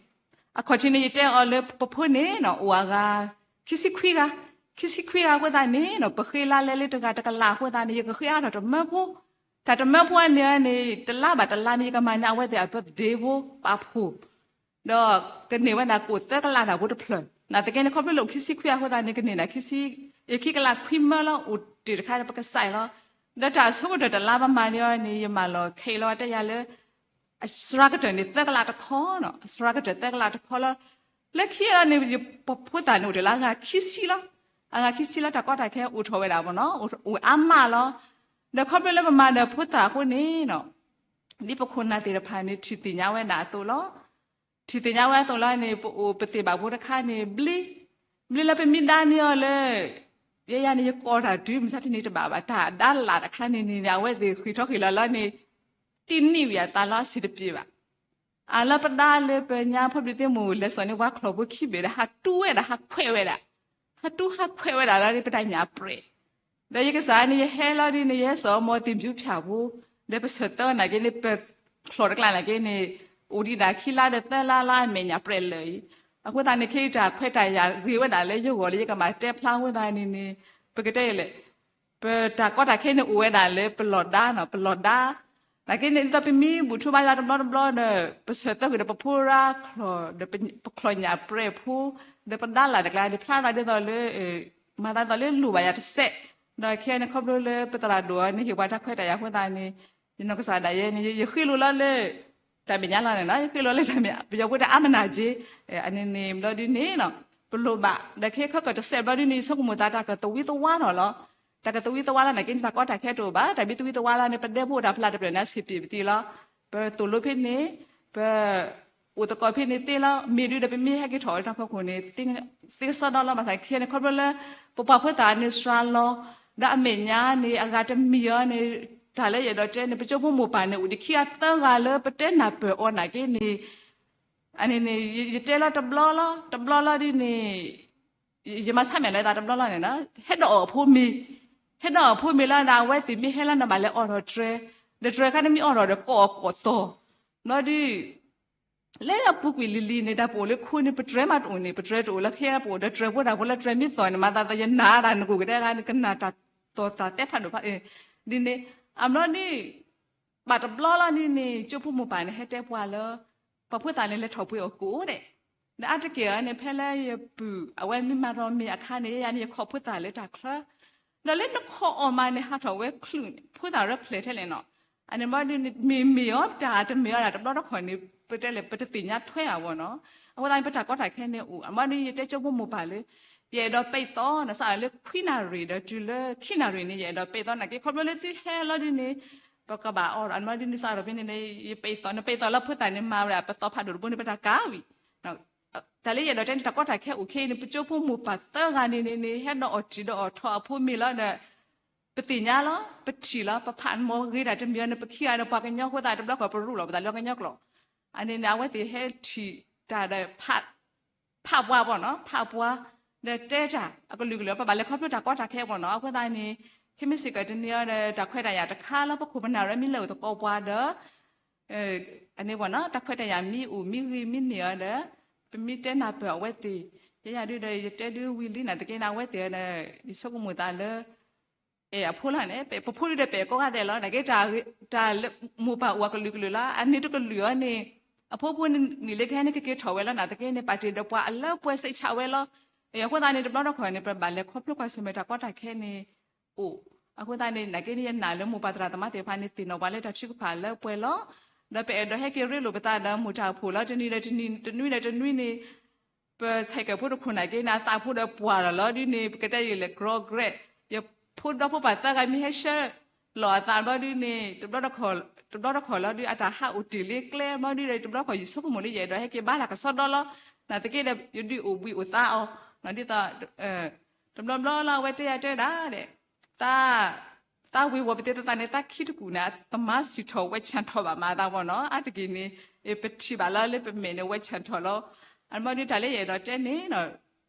အခီၣ်ထံးန့ၣ် ယတဲအီၤလၢပဖိန့ၣ်နီၤ အိၣ်အဂၤ ခံဆံခွံဂၤ, ခံဆံခွံဂၤအဃိသတးန့ၣ်နီၤ ပဃ့လါလဲလၢတဂၤတကလးအဃိသတးန့ၣ် ယကဃ့အါထီၣ်တမၢဖိ, တၢ်တမၢဖိအန့ၣ်န့ၣ် တလါဘၣ်တလါန့ၣ် ယကမၤန့ၢ်အဝဲသ့ၣ်အ birthday ဖိ ပာ်ဖှိၣ် ဒီးကန့ၢ်ဝဲဒၣ်ကိၣ်သၢကလးတၢ်ဖိတဖျၢၣ်, နာ်သက့န့ၣ် ခီဖျိလၢအိၣ်ခံဆံခွံဂၤအဃိသတးန့ၣ် ကန့ၢ်ဒၣ်ခံဆံ, ယခံကလးခွံမၢလီၤ အိၣ်တ့ၢ်တခါဒီးပကစၢ်လီၤ. ဒီးတၢ်အဆိကတၢၢ်တလါပမၤန့ၢ်အီၤန့ၣ် ယမၤလီၤခဲအံၤလီၤ တဲယၤလၢ အစှၤကတၢၢ်န့ၣ် သၢကလးတခီနီၤ, အစှၤကတၢၢ်သၢကလးတခီလီၤ. လၢခံလီၤန့ၣ် ယဖိသၣ်န့ၣ်အိၣ်တ့ၢ်လၢအဂၤခံဆံလီၤ. အဂၤခံဆံလီၤ တၢ်ကီတၢ်ခဲအိၣ်ထီၣ်ဝဲဒၣ်မ့ၢ်နီၤ, အိၣ်အါမးလီၤ. ဒီးခီဖျိလၢပမၤဒီးဖိသၣ်အဃိန့ၣ်နီၤ ဒ်ပခိၣ်နၢ်သ့ၣ်တဖၣ်န့ၣ် ထံၣ်သ့ၣ်ညါဝဲဒၣ်အသိးလီၤ. ထံၣ်သ့ၣ်ညါဝဲအသိးလီၤန့ၣ် ပအိၣ်ပသ့ၣ်ဘၣ်ဖိတခါန့ၣ် ဘျ့, ဘျ့လၢပမ့ၢ်ဒါန့ၢ်အီၤလၢ ယဲယၤန့ၣ် ယကိးတၢ်တုၤမုၢ်ဆါတနံၤတဘၣ်ဘၣ် တၢ်ဒါလၢ်တခါန့ၣ်န့ၣ် အဝဲသ့ၣ်ဃံးထီၣ်ဃံးလီၤလီၤန့ၣ် တံၢ်နံၣ်ဝံၤအသးလီၤ အဆံးတပျ့ၤဘၣ်. အလၢပဒါလၢပညါဖိဘျံးသ့ၣ်မုၢ် လဲၤစိာ်န့ၢ်ပှၤချီၣ်ဖိခံဘ့ၣ်ဒီး ဟးတူၢ်ဝဲဒၣ် ဟးခွဲးဝဲဒၣ်, ဟးတူၢ်ဟးခွဲးဝဲဒၣ်လီၤန့ၣ် ပတၢ်ညၣ်ပြဲး ဒီးယကစၢ်န့ၣ် ယဟဲလီၤဒ်န့ၣ် ယဟဲစိာ်အီၤမီၤသ့ၣ်ဖၠူဖၠၣ်ဖိ, ဒီးပဆၢၣ်သၢနာ်က့န့ၣ် ပချီၣ်တကျါနာ်က့န့ၣ် အိၣ်ဒံးဒၣ်ခံလါဒီးသၢလါလၢအမဲာ်ညၣ်ပြဲးလၢာ်အံၤ, အဃိသတးန့ၣ် ခဲအံၤတၢ်ခွဲးတၢ်ယာ်ဂ့ၤဝဲဒၣ်လၢယဂီၢ်လၢယကဘၣ်တဲဖျါအဃိသတးန့ၣ်န့ၣ် ပကတဲလဲၣ် ပတၢ်ကီတၢ်ခဲန့ၣ်အိၣ်ဝဲဒၣ်လၢပလီၢ်ဒါနီၤ, ပလီၢ်ဒါ နာ်က့န့ၣ် ဒ်သိးပမ့ၢ်ဘူၣ်ထီၣ်ဘါယွၤတဘျီတဘျီဒီး ပဆၢၣ်သၢကွံာ်ဒီးပဖိရါချီၣ် ဒီးပချီၣ်ညၣ်ပြဲးဖိ ဒီးပဒါလၢ်တကျါန့ၣ် ဖျါသးဒ်သိးလၢ မၤသးဒ်သိးလၢလိၣ်ဘၣ်ယၤတစဲး, ဒီးခဲအံၤန့ၣ် ခီဖျိလၢပသရၣ်ဒိၣ်အီၤန့ၣ် ဟ့ၣ်ပှၤတၢ်ခွဲးတၢ်ယာ်အဃိသတးန့ၣ် ယနီၢ်ကစၢ်ဒၣ်ယဲန့ၣ် ယဃ့လိာ်လီၤလၢ တၢ်မဲာ်ညါလီၤန့ၣ်နီၤ, ယဃ့လိာ်လၢတၢ်မဲာ်ညါ ပယီၤဖိတဲ အါမနာ်က့ အန့ၣ်န့ၣ် ဘျီဒ်န့ၣ်နီၤ ပလိၣ်ဘၣ် ဒီးခဲခီကတၢၢ်တစဲးဘျီဒ်န့ၣ် ယဆိကမိၣ်သးတၢ်ကသဝံသဝါထီၣ်လီၤ. တၢ်ကသဝံသဝါလီၤနာ်က့န့ၣ် တၢ်ကီတၢ်ခဲတအိၣ်ဘၣ်, တၢ်မ့ၢ်သဝံသဝါလီၤန့ၣ် ပဒဲဖိအိၣ်တၢ်ဖျါတဖျၢၣ်န့ၣ် အဆံးပျ့ၤပသံလီၤ. ပသိၣ်လိဖဲန့ၣ် ပ အိၣ်သကိးဖဲန့ၣ်သ့လီၤ, မ့ၢ်ဒုဒီးပမ့ၢ်ဟဲက့ၤထီၣ်ဝဲတၢ်ဖီခိၣ်န့ၣ် သ့ကစီဒီလီၤ. ဘၣ်ဆၣ်ခဲအံၤန့ၣ် ခီဖျိလၢ ပပှၤဖိသၣ်န့ၣ်စှၤလီၤ, ဒီးအမဲာ်ညါန့ၣ် အဂၤတမံၤအီၤန့ၣ် တၢ်လၢယအဲၣ်ဒိးတဲန့ၣ် ပကၠိဖိမိၢ်ပၢ်န့ၣ် အိၣ်ဒံးခံဂၤသၢဂၤလၢပတဲနၢ်ပၢၢ်အီၤနာ်က့န့ၣ် အန့ၣ်န့ၣ် ယတဲလီၤတဘျီလီၤ, တဘျီလီၤဒ်န့ၣ် ယမၤဆါမဲာ်လီၤသးတဘျီလီၤန့ၣ်နီၤ, ဟဲဒီးအီၣ်အဖိမ့ၤ, ဟဲဒီးအီၣ်အဖိမ့ၤလီၤဒီး အဝဲသ့ၣ်မ့ၢ်ဟဲလီၤန့ၣ် ဘၣ်လဲၤအိးထီၣ်တြဲၤ, ဒီးတြဲၤခါန့ၣ်မ့ၢ်အိးထီၣ်ဒီးကိးအီၣ်ကိးသီၣ်, ဘျီဒုး လၢအပူၤကွံာ်လံၤလံၤန့ၣ် တၢ်ပအိၣ်လၢခိန့ၣ် ပတြဲၤမးတအိၣ်န့ၣ် ပတြဲၤတအိၣ်လၢခဲ ပအိၣ်ဒီးတြဲၤဖိတၢ်ဖိလၢတြဲၤမ့ၢ်သီၣ်န့ၣ် မၤသးသယနၤတၢ်နကိၣ်ကတဲဂၤန့ၣ် ကနၣ်တၢ်သီၣ်တၢ်တဲဖးဒိၣ်ဖး ဒ်န့ၣ် အဘျီဒုး ဘၣ်တဘျီလီၤဒ်န့ၣ် ကၠိဖိမိၢ်ပၢ်န့ၣ် ဟဲတဲပှၤလၢ ပှၤဖိသၣ်န့ၣ် လဲၤထီၣ်ပှ့ၤအီၣ်ကိၣ်ဒဲး, ဒီးအါတက့ၢ်အံၤန့ၣ် ဖဲလၢယပုၢ် အဝဲမ့ၢ်မၤရီမ့ၤအခါန့ၣ် ယဲယၤန့ၣ် ယခိးဖိသၣ်လၢတၢ်ချၢ, ဒီးလၢနခိးအီၤမးန့ၣ် ဟးထီၣ်ဝဲချုးန့ၣ် ဖိသၣ်ရၢဖျဲၣ်ထဲလဲၣ်နီၤ, အန့ၣ်ဘျီဒုး မ့ၢ်မ့ၢ်အီၤတၢ်တမ့ၢ်အီၤတၢ် တဘျီတခီၣ်န့ၣ် ပတဲလဲၣ် ပတသ့ၣ်ညါထွဲဘၣ်ဘၣ်နီၤ, အဃိသတးန့ၣ် ပတၢ်ကီတၢ်ခဲန့ၣ်အိၣ် အဘျီဒုး ယတဲကၠိဖိမိၢ်ပၢ်လၢ ယအဲၣ်ဒိးပဲာ်သီ နစးထီၣ်လၢခွံနၣ်ရံၣ်ဒီးတုၤလၢခံနၣ်ရံၣ်န့ၣ် ယအဲၣ်ဒိးပဲာ်သီနာ်က့ ခီဖျိလၢသုဟဲလီၤဒ်န့ၣ် ပကဘၣ်အီၣ်ဒီး အန့ၣ်ဘျီဒုး နစးထီၣ်ဖဲန့ၣ် ယပဲာ်သီ နပဲာ်သီလၢဖိသၣ်န့ၣ် မၤဝဲဒၣ် ပသီဖးဒိၣ်တဘိန့ၣ် ပတၢ်ကၤဝံၤ တၢ်လၢယအဲၣ်ဒိးတဲန့ၣ် တၢ်ကီတၢ်ခဲအိၣ်ခဲအံၤန့ၣ် ပကၠိဖိမိၢ်ပၢ်သၢဂၤန့ၣ်န့ၣ်န့ၣ် ဟဲဒီးအီၣ်တံၢ်ဒီးအီၣ်ထီၣ်အဖိမ့ၤလီၤဒီး ပသ့ၣ်ညါလီၤ ပထံၣ်လီၤ ပဖးမီၤဂ့ၤတၢ်တမံၤအီၤန့ၣ် ပခံဂၤဒီးပှၤကညီအဃိသတး တဘျီဃီပရူးလီၤပသးလၢကညီကျိာ် အန့ၣ်န့ၣ် အဝဲသ့ၣ်ဟဲထံၣ်တၢ်ဒီး ဖးပှၤဘၣ်နီၤ ဖးပှၤ ဒီးတဲတၢ်အကလုာ်ကလုာ် ပဘၣ်လဲၤခီဖျိတၢ်ကီတၢ်ခဲဘၣ်နီၤ အဃိသတးန့ၣ် ခဲမုၢ်ဆ့ၣ်ကီးတနံၤအံၤဒီး တၢ်ခွဲးတၢ်ယာ်တခါလၢပခိၣ်ပနၢ်ရၢမ့ၢ်လဲၤအိၣ်သကိးပှၤဒီး အန့ၣ်ဘၣ်နီၤ တၢ်ခွဲးတၢ်ယာ်မ့ၢ်အိၣ်မ့ၢ်ဂ့ၤမ့ၢ်န့ၢ်အီၤဒီး ပမ့ၢ်တဲနၢ်ပၢၢ်အဝဲသ့ၣ် ယဲယၤဒုဒီး ယတဲဒုဝံၤလံနာ်သက့န့ၣ် အဝဲသ့ၣ်ဒီး ယဆိကမိၣ်သးလၢ အဲၣ်အဖိလီၤန့ၣ် ပဖိဒုဒီး ပအဲၣ်ကိးဂၤဒဲးလီၤ နာ်က့ တၢ်လၢမိၢ်ပၢ်အိၣ်အကလုာ်ကလုာ်လီၤ အန့ၣ်တကလုာ်အီၤန့ၣ် အဖိဖိန့ၣ်လၢကဟဲန့ၣ် ကက့ၤထီၣ်ဝဲလီၤ နာ်သက့န့ၣ် ပာ်တ့ၢ်ဒီးပှၤအလၢပှဲၤစံးဆၢဝဲလီၤ အဃိသတးန့ၣ် တဘျီတခီၣ်န့ၣ် ပဘၣ်လဲၤခီဖျိကွၢ်ဆၢၣ်မဲာ်တၢ်ကီတၢ်ခဲန့ၣ် အိၣ် အဃိသတးန့ၣ် နာ်က့န့ၣ် ယနာ်လၢမိၢ်ပၢ်သရၣ်သမါသ့ၣ်တဖၣ်န့ၣ် သ့ၣ်နီၣ်ပှၤလၢတၢ်ထုကဖၣ်လၢပှဲၤလီၤ ဒီးပအဲၣ်ဒိးဟဲက့ၤရ့လိာ်ပသးဒီးမိၢ်တၢ်ဖိလီၤ တနံၤဒီးတနံၤ တနွံဒီးတနွံန့ၣ် ပဆဲးကဲးဖိတခိၣ်နာ်က့န့ၣ် အသးဖိဒီးပှၢ်ဒီးလီၤဒ်န့ၣ် ပကတဲယံာ်လဲၣ် ကြီကြဲး ယဖိဒီဖိပၢ်သၢဂၤမ့ၢ်ဟဲဆှၢလီၤအသးဘျီဒ်န့ၣ် တဘျီတခီၣ်လီၤဒုး အတၢ်ဟးအိၣ်တ့ၢ်လံကျဲဘျီဒုးဒီး တဘျီတခီၣ်ယဆိကမိၣ်လၢယအဲၣ်ဒိးဟဲက့ၤဘါတၢ်ကစီဒီလီၤ နာ်သက့ဒီး ယဒုးအိၣ်ဘှံးအိၣ်သါအီၤ ဒ်သိး တဘျီဘျီလၢအဝဲတဲယၤတဲဒၣ်ဒီး သး သးဝ့ၤဝီၤပသ့သးန့ၣ် သးခံတကူၣ်န့ၣ် သမါစံၣ်ထီၣ်ဝဲဆၣ်ထီၣ်ဘၣ်မၤသးဘၣ်နီၤ အါတက့ၢ်န့ၣ် ပထံၣ်ဘၣ်လၢလၢပမဲာ်န့ၣ် ဝဲဆၣ်ထီၣ်လီၤ အမ့ၢ်ဒ်တၢ်လၢယအဲၣ်ဒိးတဲန့ၣ်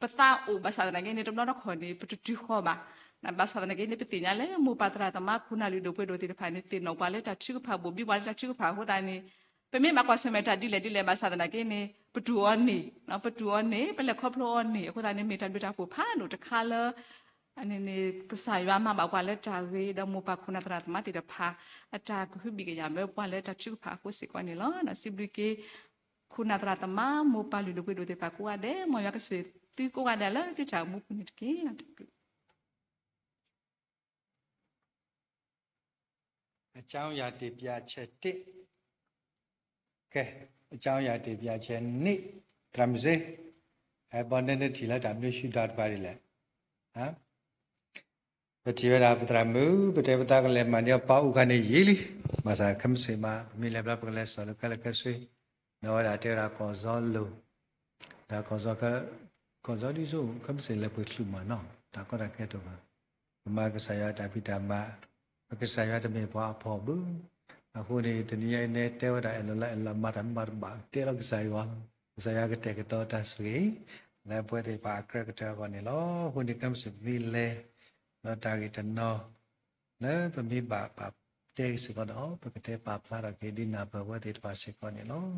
ပသးအိၣ်ဘၣ်ဆၣ်သနာ်က့န့ၣ် တဘျီတခီၣ်န့ၣ် ပတတုၤဃီဘၣ် ဘၣ်ဆၣ်သနာ်က့န့ၣ် ပသ့ၣ်ညါလၢမိၢ်ပၢ်သရၣ်သမါခိၣ်နၢ်လုၢ်ဒိၣ်ပှ့ၤဒိၣ်သ့ၣ်တဖၣ်န့ၣ် သ့ၣ်နီၣ်ပှၤလၢတၢ်ထုကဖၣ် ဘိၣ်ဘံပှၤလၢတၢ်ထုကဖၣ်အဃိသတးန့ၣ် ပမ့ၢ်ဘၣ်ကွၢ်ဆၢၣ်မဲာ်တၢ်ဒ်လဲၣ်ဒ်လဲၣ်ဘၣ်ဆၣ်သနာ်က့န့ၣ် ပတူၢ်အီၤန့ၢ် ပတူၢ်အီၤန့ၢ် ပလဲၤခီဖျိအီၤန့ၢ် အဃိသတးန့ၣ် မ့ၢ်တၢ်ဘျုးတၢ်ဖှိၣ်ဖးဒိၣ်တခါလၢ အန့ၣ်န့ၣ် ကစၢ်ယွၤမၤဘၣ်ပှၤလၢတၢ်ဂ့ၤ ဒီးမိၢ်ပၢ်ခိၣ်နၢ်သရၣ်သမါသ့ၣ်တဖၣ် အတၢ်ကဟုဘံၣ်ကယာ်မၢပှၤလၢတၢ်ထုကဖၣ်အဃိစ့ၢ်ကီးန့ၣ်လီၤ. စံးဘျုးက့ၤ ခိၣ်နၢ်သရၣ်သမါ မိၢ်ပၢ်လုၢ်ဒိၣ်ပှ့ၤဒိၣ်သ့ၣ်တဖၣ်ကိးဂၤဒဲး မ်ယွၤကဆိၣ်ဂ့ၤသုကိးဂၤဒဲးလၢသုတၢ်အိၣ်မူပူၤန့ၣ်တက့ၢ်. အကြောင်းအရာတင်ပြချက်တစ်, ကဲ, အကြောင်းအရာတင်ပြချက်နှစ်, သရၣ်မုၣ်စ့, အဲ ဘီနဲနထံၣ်လၢတၢ်မနုၤဆူၣ်ဒီးတဖၣ်ဒ်လဲၣ်. ပထံၣ်ဝဲဒၣ်ပသရၣ်မုၣ် ပတဲပသးကလဲၤမၤန့ၢ်အီၤပၢ်အိၣ်ခါန့ၣ်ယံာ်လံ, ဘၣ်ဆၣ်ခဲမုၢ်ဆ့ၣ်မး ပမ့ၢ်လဲၤဘျီပကလဲၤစိာ်လၢခဲလၢာ်ခဲဆ့, ဒီးဝဲဒၣ်တဲဝဲဒၣ်ကီၢ်စီလိၤ, ဒီးကီၢ်စီ, ကီၢ်စီဒ်သိး ခဲမုၢ်ဆ့ၣ်လဲၤပှ့ၤချုးမးနီၤ တၢ်ကီတၢ်ခဲတအိၣ်ဘၣ်, ပမၤကစၢ်ယွၤတၢ်ဖံးတၢ်မၤ, ပကစၢ်ယွၤတမ့ၢ်ပှၤအဖှီၣ်ဘၣ်. အဃိန့ၣ် တနံၤညါအံၤန့ၣ် တဲဝဲဒၣ်အဲၣ်လီၤလၢအဲၣ်လီၤမၤတၢ်မၤတဘၣ် တဲလီၤကစၢ်ယွၤ, ကစၢ်ယွၤကတဲာ်ကတီၤတၢ်ဆိၣ်ဂ့ၤ လၢပဝဲသ့ၣ်တဖၣ်အကြၢးကတၢၢ်အဂီၢ်န့ၣ်လီၤ. အဃိန့ၣ် ခဲမုၢ်ဆ့ၣ်ပမ့ၢ်လဲၤ ဒီးတၢ်ဂ့ၢ်တနီၤ လၢပမ့ၢ်ဘၣ်ပာ်တဲစ့ၢ်ကီးဒီး ပကတဲပာ်ဖျါထီၣ်က့ၤဒ်နၢ်ပၢၢ်ပဝဲသ့ၣ်တဖၣ်စ့ၢ်ကီးန့ၣ်လီၤ.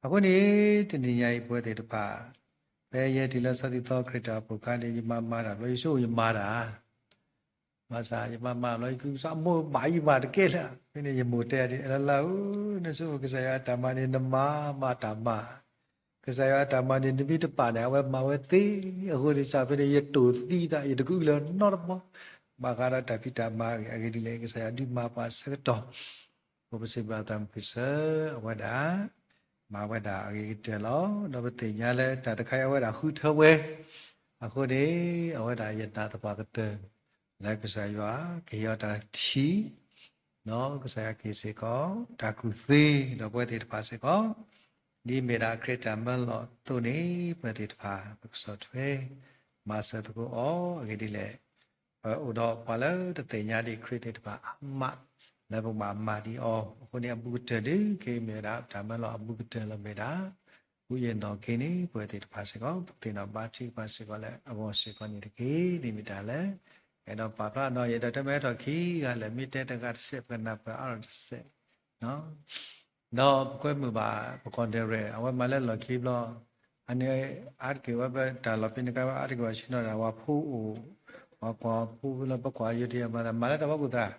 အဃိန့ၣ် တနံၤညါအံၤပဝဲသ့ၣ်တဖၣ် ဖဲယဲတုၤလၢစီၤလံာ်စီဆှံခရံာ်တၢ်အိၣ်ဖှိၣ်အခါန့ၣ် ယမၤမၤတၢ်ဘျီ ယဆိယမၤတၢ် ဘၣ်ဆၣ်ယမၤမၤဘျီ ယကုကစီၣ်မိၢ်ဘၣ်ယမၤတကဲလၢာ်, ဖဲန့ၣ်ယမိၢ်တဲဒ် အဲၣ်လီၤလၢဧၢ, နဆိကမိၣ်ကစၢ်ယွၤအတၢ်မၤန့ၣ် နမၤမၤတၢ်မၤ, ကစၢ်ယွၤအတၢ်မၤန့ၣ် နမ့ၢ်တပာ်န့ၣ် အဝဲမၤဝဲသ့, အဃိန့ၣ်စ့ၢ်ဖဲန့ၣ် ယတိာ်သံသး ယတကအုလၢၤနီတဘျီ, ဘၣ်ဃးဒီးတၢ်ဖံးတၢ်မၤအဂ့ၢ်ဒ်လဲၣ် ကစၢ်ယွၤဒုးမၤပှၤဆၢကတီၢ် ပစံးဘျုးသရၣ်မုၣ်ကစၢ် အဝဲဒၣ် မၤဝဲဒၣ်အဂ့ၤကတၢၢ်လီၤ. ဒီးပသ့ၣ်ညါလၢတၢ်တခါအံၤအဝဲဒၣ်ဃုထၢဝဲ, အဃိန့ၣ် အဝဲဒၣ်ယနာ်သပှၢ်ကတၢၢ် လၢကစၢ်ယွၤကဟ့ၣ်အီၤတၢ်ထံၣ်, ဒီးကစၢ်ယွၤကဟ့ၣ်စ့ၢ်ကီး တၢ်ကူၣ်သ့ ဒီးပဝဲသ့ၣ်တဖၣ်စ့ၢ်ကီး, ဒ်မ့ၢ်ဒၣ်ခရံာ်တၢ်မၢလီၤအသိးန့ၣ် ပဝဲသ့ၣ်တဖၣ် ပကဆီၣ်ထွဲ မၤစၢၤသကိးအီၤ အဂ့ၢ်ဒ်လဲၣ် ပအိၣ်ဒီးပှၤလၢတသ့ၣ်ညါဒံးခရံာ်သ့ၣ်တဖၣ်အါမး လၢပကဘၣ်မၤဒံးအီၤ, အဃိန့ၣ် အဘူးကတၢၢ်ဒုးက့ၤမ့ၢ်ဝဲဒၣ် တၢ်မၢလီၤအဘူးကတၢၢ်လၢမ့ၢ်ဒၣ် ဃုယဲၢ်နီၣ်က့ၤန့ၣ် ပဝဲသ့ၣ်တဖၣ်စ့ၢ်ကီး ပသ့ၣ်နီၣ်ဘါထုကဖၣ်စ့ၢ်ကီးလၢအဂီၢ်စ့ၢ်ကီးန့ၣ်တက့ၢ်. န့ၣ်မ့ၢ်တၢ်လၢ အဲၣ်ဒိးပာ်ဖျါဒီး ယအဲၣ်ဒိးတဲမ့ၢ်အဲၣ်ထီၣ်ခံဂၤလၢာ် မ့ၢ်တဲတဂၤတစဲး ပကနၢ်ပၢၢ်အါထီၣ်တစဲး ဒီးပကွဲမုာ်ဘၣ် ပကီၢ်ဒဲးရဲၣ် အဝဲမၤလၢလီၢ်ခံဘျီ, အန့ၣ် အါတက့ၢ်ဝဲပတၢ်လီၤပ့ၤနကါဝဲ အါတက့ၢ်ဝဲဆ့ၣ်နီၤဒၣ် ပှၤဖိအိၣ်, ပှၤကွၢ်ဖိလၢပကွၢ်ယိၤတယၢ်မၤသး မၤလၢတၢ်ဖီခိၣ်သရၣ်,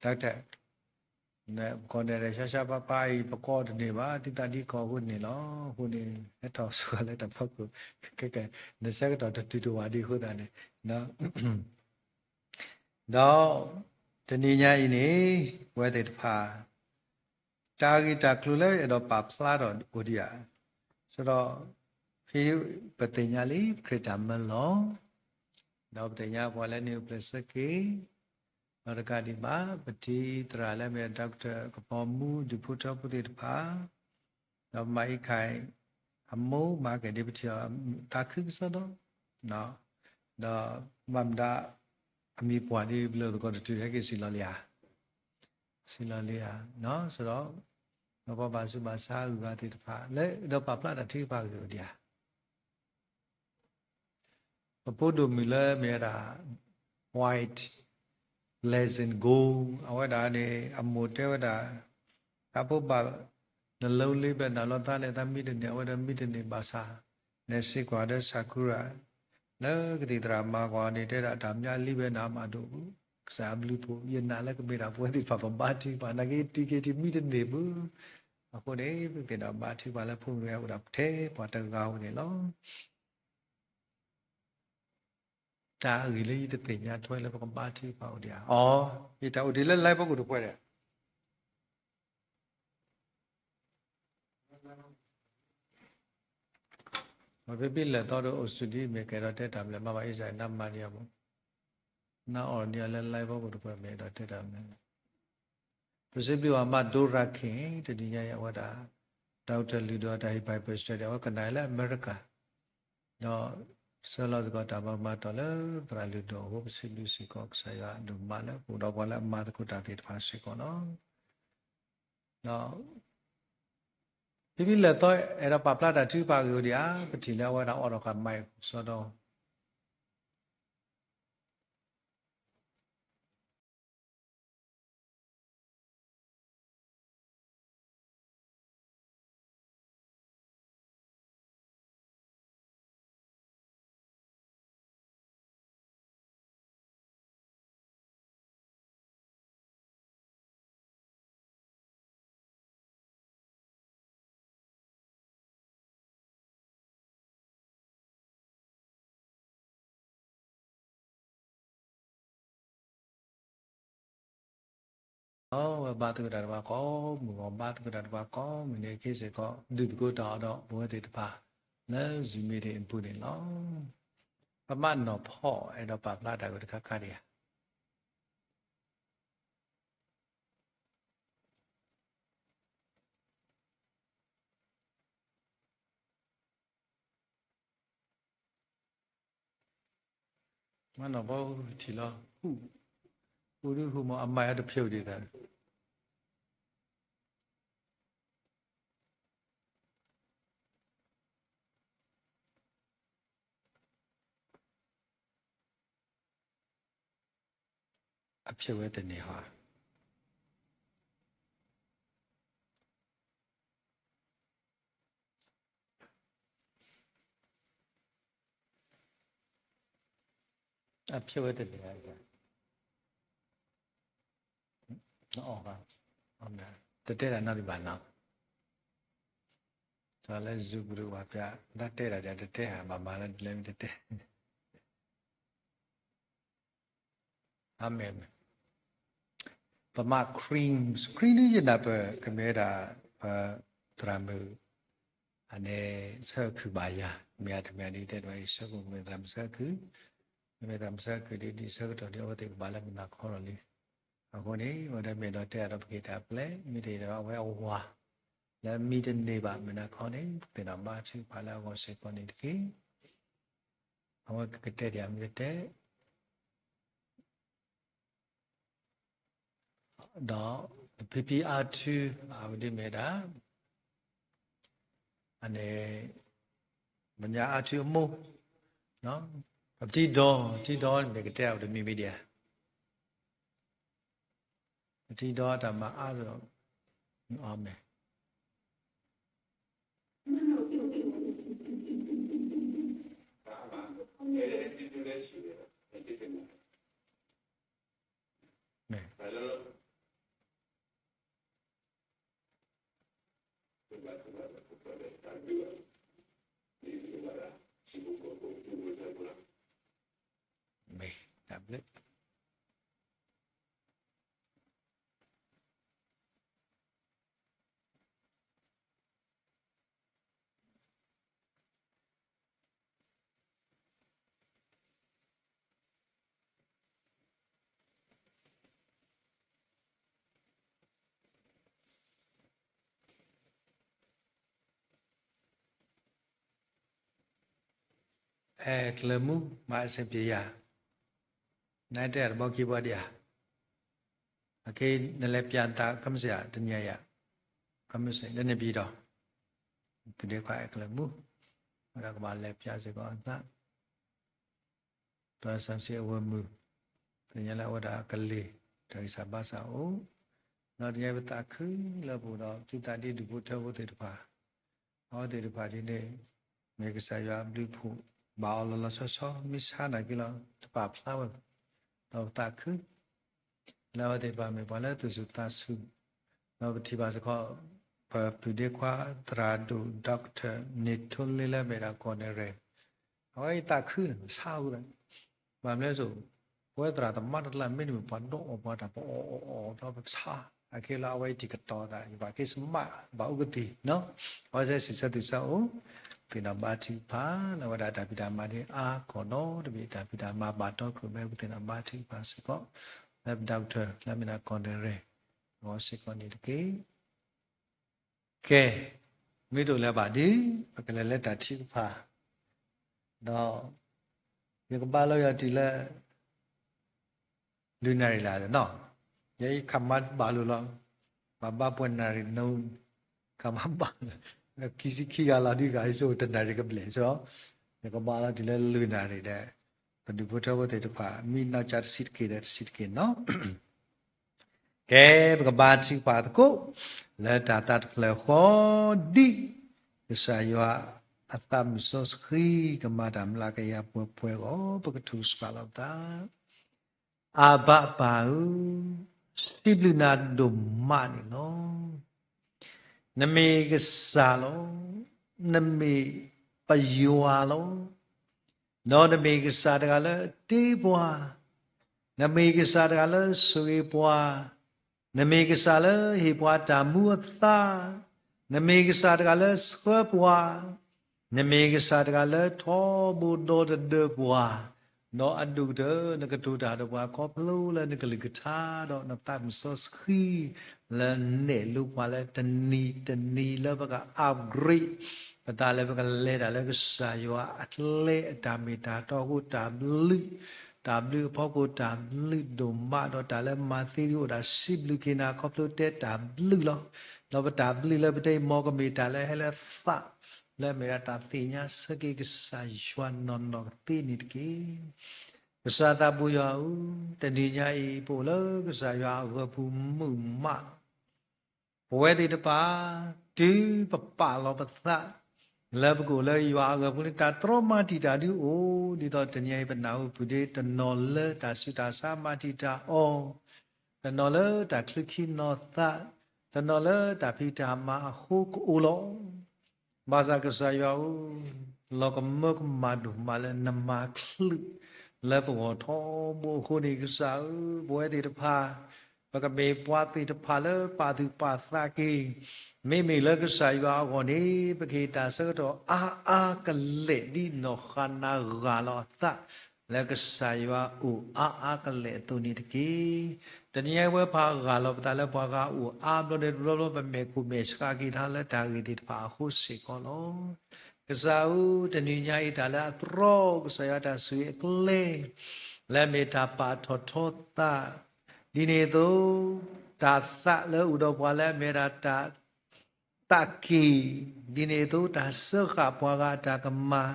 တၢ်ကတၢၢ်, ပကီၢ်ဒဲးရဲၣ် ရှါရှါပါပါအံၤ ပကီၢ်တန့ၢ်ဘၣ် ဒ်သးဒ်ကီၢ်အဃိန့ၣ်လီၤ. အဃိန့ၣ် ဟဲထီၣ်ဆူၣ်လၢတၢ်ဖီခိၣ်, ခဲကနဆၢကတီၢ်တတုၤတဝာ်ဒံးအဃိသတးန့ၣ် ဒီး တနံၤညါအံၤန့ၣ် ပဝဲသ့ၣ်တဖၣ် တၢ်ဂ့ၢ်တၢ်ကျိၤလၢအဲၣ်ဒိးပာ်ဖျါထီၣ်အိၣ်ဒံးဧါ, ဆိုတော့ ဖဲပသ့ၣ်ညါလံ ခရံာ်တၢ်မၢလီၤ, ဒီးပသ့ၣ်ညါပှၤလၢန့ၣ်အိၣ်ဖျဲၣ်ဆၢက့ၤ, ဒီးတကးဒံးဘၣ် ပထံၣ်သရၣ်လၢမ့ၢ် doctor ကပီၤမူ ဒူၣ်ဖိထၢဖိသ့ၣ်တဖၣ် ဒီးမၤအံၤခါအံၤ အမိၢ်မၤကဲၤဒ်ပထံၣ်အီၤ သးခုကစီဒီ, ဒီးမၤမတၤ အမံၤပှၢ်ဒ်ပလၢသကိးတတုၤ ဟဲက့ၤစံၣ်လီၤလံဧါ, စံၣ်လီၤလံဧါ, ဆိုတော့ ဒီးပှၤဘၣ်ဆူးဘၣ်ဆါအဂုၤအဂၤသ့ၣ်တဖၣ် လၢဒီးပာ်ဖျါတၢ်ထုကဖၣ်ဂ့ၢ်အိၣ်ဒံးဧါ ပဖိဒိၣ်မုၣ်လၢမ့ၢ်ဝဲဒၣ် White Blessing Gold အဝဲဒၣ်န့ၣ် အမိၢ်တဲဝဲဒၣ် တၢ်ဖိဘၣ် နလိလ့ဘဲနၤလီၤသးန့ၣ် သးမံတန့ၢ် အဝဲဒၣ်မံတန့ၢ်ဘၣ်ဆၣ် နစံးကွၢ်ဒီး Sakura လၢကသံၣ်သရၣ်မၤကွၢ်န့ၣ် တဲဒၣ်တၢ်မၢလံဘဲနၤမးဒိၣ် ကစၢ်အဘျုးဖှိၣ် ယနာ်လၢကမ့ၢ်ဒၣ်ပဝဲသ့ၣ်တဖၣ် ပဘါထုကဖၣ် နာ်က့ တံၤက့ၤတံၤမံတန့ၢ်ဘၣ်. အဃိန့ၣ် ပက့ၤဒီးဘါထုကဖၣ်လၢဖိမုၣ်ဝဲအိၣ်ဒၣ်ထဲပှၤတဂၤဧိၤန့ၣ်လီၤ. တၢ်အဂ့ၢ်လၢယတသ့ၣ်ညါထွဲလၢပကဘါထုကဖၣ်အိၣ်ဒံးဧါ. အီ, ယတၢ်အိၣ်ဒံးလၢ live ဖိကိၣ်တပှဲၤဒီး ပဖဲဘံၣ်လဲၤသီဒီးအိၣ်ဆူၣ်ဒ်မ့ၢ်ကဲဒီးတဲတၢ်မနုၤမၤဘၣ်အံၤစၢ်နမၤဒံးအီၤမး, နအီၣ်ဒံးအီၤလၢ live ဖိကိၣ်တပှဲၤမ့ၢ်ဒီးတဲတၢ်မနုၤ, ပစံးဘျုးဘၣ်မး ဒိရၤခ့ၣ် တနံၤညါအံၤအဝဲဒၣ် doctor လုၢ်ဒိၣ်တၢ်ဟ့ၣ် Bible study အဝဲကနၣ်လၢအမဲရကၤ ဒီးဆှၢလီၤသကိးတၢ်ဘၣ်မၤတီၢ်လၢသရၣ်လုၢ်ဒိၣ်အဃိ ပစံးဘျုးစ့ၢ်ကီးကစၢ်ယွၤဒိၣ်မးလၢပအိၣ်ဒီးပှၤလၢအမၤသကိးတၢ်သ့ၣ်တဖၣ်စ့ၢ်ကီးလီၤ. ဒီး ဖဲဘံၣ်လဲၤသီအဲၣ်ဒိးပာ်ဖျါတၢ်ထုကဖၣ်ဂ့ၢ်အိၣ်ဒံးဧါ, ပထံၣ်လၢအဝဲဒၣ်အိးထီၣ်ဃာ် mic စီဒီး ဒီးဝဲဘါသကိးတၢ်ဒီးပှၤကိးမုၢ်ဂီၤ ဘါသကိးတၢ်ဒီးပှၤကိးမုၢ်နံၤ ခဲစ့ၢ်ကီး ဒုးသကိးတၢ်အီၤဒီးပဝဲသ့ၣ်တဖၣ် လၢ Zoom meeting အပူၤန့ၣ်လီၤ. ပမၤနီၢ်ဖီၣ် အဲၣ်ဒိးပာ်ဖျါတၢ်ဂ့ၢ်တခါခါဒံးဧါ. မၤနီၢ်ဖီၣ်ထံၣ်လီၤ ဟူး, ဟူးဒုးဟူးမး အမၤအီၤတဖျိဒံးတၢ် အဖျိဝဲတန့ၢ်ဟီဧါ. အဖျိဝဲတန့ၢ်ဧါ. နအီၣ်ဘၣ်, တတဲတၢ်နီတဘၣ်နီၤ. လၢ Zoom ပူၤတဝၤပျၢ် တၢ်တဲတၢ်ဒီးတတဲဧါ ဘၣ်မၤလၢဒ်လဲၣ်မ့ၢ်တတဲ အမ့ၢ် ပမၤ screen, screen ဒ်ယနၢ်ပၢၢ် ကမ့ၢ်ဝဲဒၣ် ပသရၣ်မုၣ် အန့ၣ် ဆၢခုဘၣ်ယၤ မ့ၢ်အတမ့ၢ်ဒ်တဲဒ်အံၤ ဆၢခုမ့ၢ်သရၣ်မုၣ်ဆၢခု, မ့ၢ်သရၣ်မုၣ်ဆၢခုဒ် ဒ်ဆၢကတီၢ်ဒ်အဝဲသ့ၣ်ကဘၣ်လၢမုၢ်နၤခီလီၤလံ. အဃိန့ၣ် အဝဲဒၣ်မ့ၢ်ဒီးတဲအါဒီးပက့ၤတၢ်ပျဲ မ့ၢ်တ့ၢ်ဒီးအဝဲအဝၤ လၢမံတန့ၢ်ဘၣ်မုၢ်နၤခီန့ၣ် ပသ့ၣ်နီၣ်ဘါထုကဖၣ်လၢအဂီၢ်စ့ၢ်ကီးန့ၣ်တက့ၢ်. အဝဲကတဲဒ်အံၤမ့ၢ်တတဲ ဒီး ပဖံဖံအါထု အဝဲဒ်မ့ၢ်ဒၣ် အန့ၣ် ပညါအါထုအမိၢ်, ပတံၤဒီ, တံၤဒီန့ၣ်ကတဲအီၤတမံၤမံၤဒံးဧါ. ပတံၤဒီတၢ်မၤအါဒီး အီၣ်မ့ၢ် မ့ၢ် မ့ၢ် တၢ်ဘျုး အဲၣ်ကျၢၤမူ မၤအဆင်ပြေယၤ, နတဲတဘျီခံဘျီဒံးဧါ, အခဲ နလဲၤပျးနသး ကမ့ၢ်စ့ၢ် တညါယၤ, ကမ့ၢ်စ့ၢ် လၢန့ၣ်ပံၤဒီး ပဒ့ခွါအဲၣ်ကျၢၤမူ ဝဲဒၣ်ကဘၣ်လဲၤပျးစ့ၢ်ကီးအသး ပစံးစ့ၢ်အဝဲမုၢ်, သ့ၣ်ညါလၢအဝဲဒၣ်ကလံၤ တၢ်ဂံၢ်စၢ်ဘါစၢ်အိၣ်, ဒီးသ့ၣ်ညါပသးခုလၢပူၤဒီး သုသးဒ်ဒူၣ်ဖိထၢဖိသ့ၣ်တဖၣ်, အဝဲသ့ၣ်တဖၣ်ဒ်န့ၣ် မ့ၢ်ကစၢ်ယွၤအဘျုးအဖှိၣ် ဘၣ်အီၤလီၤလီၤဆီဆီ မ့ၢ်ဆါနာ်က့လီၤ တပာ်ဖျါဝဲ, ဒီးပသးခု လၢအဝဲသ့ၣ်တဖၣ်မ့ၢ်ပှၤလၢသူၣ်ဆူၣ်သးဆူၣ်, ဒီးပထံၣ်ဘၣ်စ့ၢ်ကီး ပပုၢ်ဒ့ခွါသရၣ်ဒိၣ် doctor န့ၣ်ထိလ့လၢမ့ၢ်ဒၣ်ကီၢ်နဲၣ်ရဲၣ်, အဝဲအံၤသးခုန့ၣ် ဆါဝဲ, ဘၣ်မနုၤလဲၣ်, ပဝဲသရၣ်သမါတကျါ မ့တမ့ၢ်ပှၤဒိးအီၣ်ပှၤတၢ် ပအီၣ်အီၣ်အီၣ်ဒီးပဆါ, အခဲလၢအဝဲအံၤထံၣ်ကတီၤသး ယဘၣ်က့ၤစမး ဘၣ်အူကသံၣ်နီၤ, အဝဲစဲစံးဆၢသုးစၢ်အိၣ်, သ့ၣ်နီၣ်ဘါထုကဖၣ် လၢဝဲဒၣ်တၢ်ဖံးတၢ်မၤဒ်အါကီၢ်ဒီတဘ့ၣ် တၢ်ဖံးတၢ်မၤဘၣ်တီခိၣ်မဲ ပသ့ၣ်နီၣ်ဘါထုကဖၣ်စ့ၢ်ကီး, လၢပ doctor လၢမ့ၢ်ဒၣ်ကီၢ်နဲၣ်ရဲၣ် အဂီၢ်စ့ၢ်ကီးန့ၣ်တက့ၢ်. ကဲ, မ့ၢ်တအိၣ်လၢၤဘၣ်ဒီး ပကလဲၤလၢတၢ်ထုကဖၣ်, ဒီး ယကဘါလီၤယၤတုၤလၢ လွံၢ်နၣ်ရံၣ်လၢ်နီၤ, ယဲအံၤခးမါဘၣ်လိာ်လီၤ, ဘၣ်ဘါပှဲၤနၣ်ရံၣ်နူ, ခးမါဘၣ်, ခံဆံခံဂၤလီၤဒ်ဂၤအံၤ ဆိတနၣ်ရံၣ်ကဘျဲၣ်ဆိ, ယကဘါလီၤတုၤလၢလွံၢ်နၣ်ရံၣ်ဒီး ပဒူၣ်ဖိထၢဖိသ့ၣ်တဖၣ် မ့ၢ်နီၢ်ကၠါတဆံးတက့ၢ်ဒီးတဆံးတက့ၢ်နီၤ ကဲ, ပကဘါထုကဖၣ်သကိး လၢတၢ်သးတဖျၢၣ်ဃီဒ် ကစၢ်ယွၤအသးမုၢ်စီဆှံ ကမၤတၢ်မျးကယၤပှဲၤပှဲၤအဂီၢ် ပကထူးစှၤလီၤပသး. အဘၣ်ပၢ်ဧၢ, စံးဘျုးနၤဒိၣ်မးန့ၣ်လီၤ. နမ့ၢ်ကစၢ်လီၤ. နမ့ၢ်ပယွၤလီၤ. ဒီးနမ့ၢ်ကစၢ်တဂၤလၢတ့ပှၤ, နမ့ၢ်ကစၢ်တဂၤလၢဆိၣ်ဂ့ၤပှၤ, နမ့ၢ်ကစၢ်လၢဟ့ၣ်ပှၤတၢ်မူအသါ, နမ့ၢ်ကစၢ်တဂၤလၢဆှၢပှၤ, နမ့ၢ်ကစၢ်တဂၤလၢထီဘိဒီတဒၢပှၤ, ဒီးအဒိၣ်ကတၢၢ် နကတိၤတၢ်ဒီးပှၤခီဖျိလၢနကလုၢ်ကထါ ဒီးနသးမုၢ်စီဆှံ လၢနဲၣ်လိပှၤလၢတနံၤတနံၤလၢပက upgrade ပသးလၢပကလဲၤတၢ်လၢကစၢ်ယွၤအကျဲ အတၢ်မ့ၢ်တၢ်တီအဃိ တၢ်ဘျုး, တၢ်ဘျုးအဖီခိၣ် တၢ်ဘျုးဒိၣ်မး ဒီးတၢ်လၢမၤသ့ဒ်အိၣ်ဒၣ်စံးဘျုးက့ၤနၤ ခီဖျိတဲတၢ်ဘျုးလီၤ. ဒီးပတၢ်ဘျုးလၢပတၢ်အံၤ မ်ကမ့ၢ်တၢ်လၢဟဲလၢသး လၢအမ့ၢ်ဒၣ်တၢ်သ့ၣ်ညါဆၢက့ၤကစၢ်ယွၤနီၢ်နီၢ်ကသ့န့ၣ်တက့ၢ်. ကစၢ်သးဘိယွၤဧၢ, တနံၤညါအံၤ ပအိၣ်လၢကစၢ်ယွၤအဂီၤပူၤမုာ်မးလီၤ. ပဝဲသ့ၣ်တဖၣ် တုၤပပာ်လီၤပသး လၢပကအိၣ်လၢယွၤအဂီၤပူၤန့ၣ် တၢ်တြီမၤတံာ်တာ်ဒုအိၣ်, ဒ်သိးတနံၤအံၤပနၢ်ဟူပူၤဒ့ တနီၤလၢတၢ်ဆူးတၢ်ဆါမၤတံာ်တာ်အီၤ, တနီၤလၢတၢ်ချုးခံနီၤသး, တနီၤလၢတၢ်ဖံးတၢ်မၤအဃိကအိၣ်လီၤ. ဘၣ်ဆၣ်ကစၢ်ယွၤဧၢ, လီၤကမၢကမၣ်ဒိၣ်မးလၢနမၤချုး လၢပဂီၢ်ထီဘိအဃိန့ၣ် ကစၢ်ဧၢ, ပဝဲသ့ၣ်တဖၣ် ပကမ့ၢ်ပှၤသ့ၣ်တဖၣ်လၢပာ်သူၣ်ပာ်သးက့ၤ, မ့မ့ၢ်လၢကစၢ်ယွၤအဂီၢ်န့ၣ် ပကဟ့ၣ်တၢ်ဆၢကတီၢ်အါအါကလဲာ် ဒ်နီၢ်ဃၤနၤဂၢ်လီၤအသး လၢကစၢ်ယွၤအိၣ်အါအါကလဲာ်အသိးန့ၣ်တက့ၢ်. တနံၤညါအံၤပဝဲပှၤဂၢ်လီၤပသးလၢပှၤဂၤအိၣ်အါဘျီဒီး တဘျီဘျီပမဲာ်ခိၣ်မဲာ်ဆှးက့ၤထီၣ်လၢတၢ်ဂ့ၢ်သ့ၣ်တဖၣ်အဃိစ့ၢ်ကီးလီၤ. ကစၢ်ဧၢ, တနံၤညါအံၤတၢ်လၢအတြီ ကစၢ်ယွၤတၢ်ဆိၣ်ဂ့ၤအကျဲ လၢအမ့ၢ်တၢ်ပာ်ထီၣ်ထီသး, ဒ်န့ၣ်အသိး တၢ်သးလၢအအိၣ်ဒီးပှၤလၢအမ့ၢ်ဒၣ်တၢ် သးက့ၤ, ဒ်န့ၣ်အသိး တၢ်စၢဃာ်ပှၤဂၤအတၢ်ကမၣ်,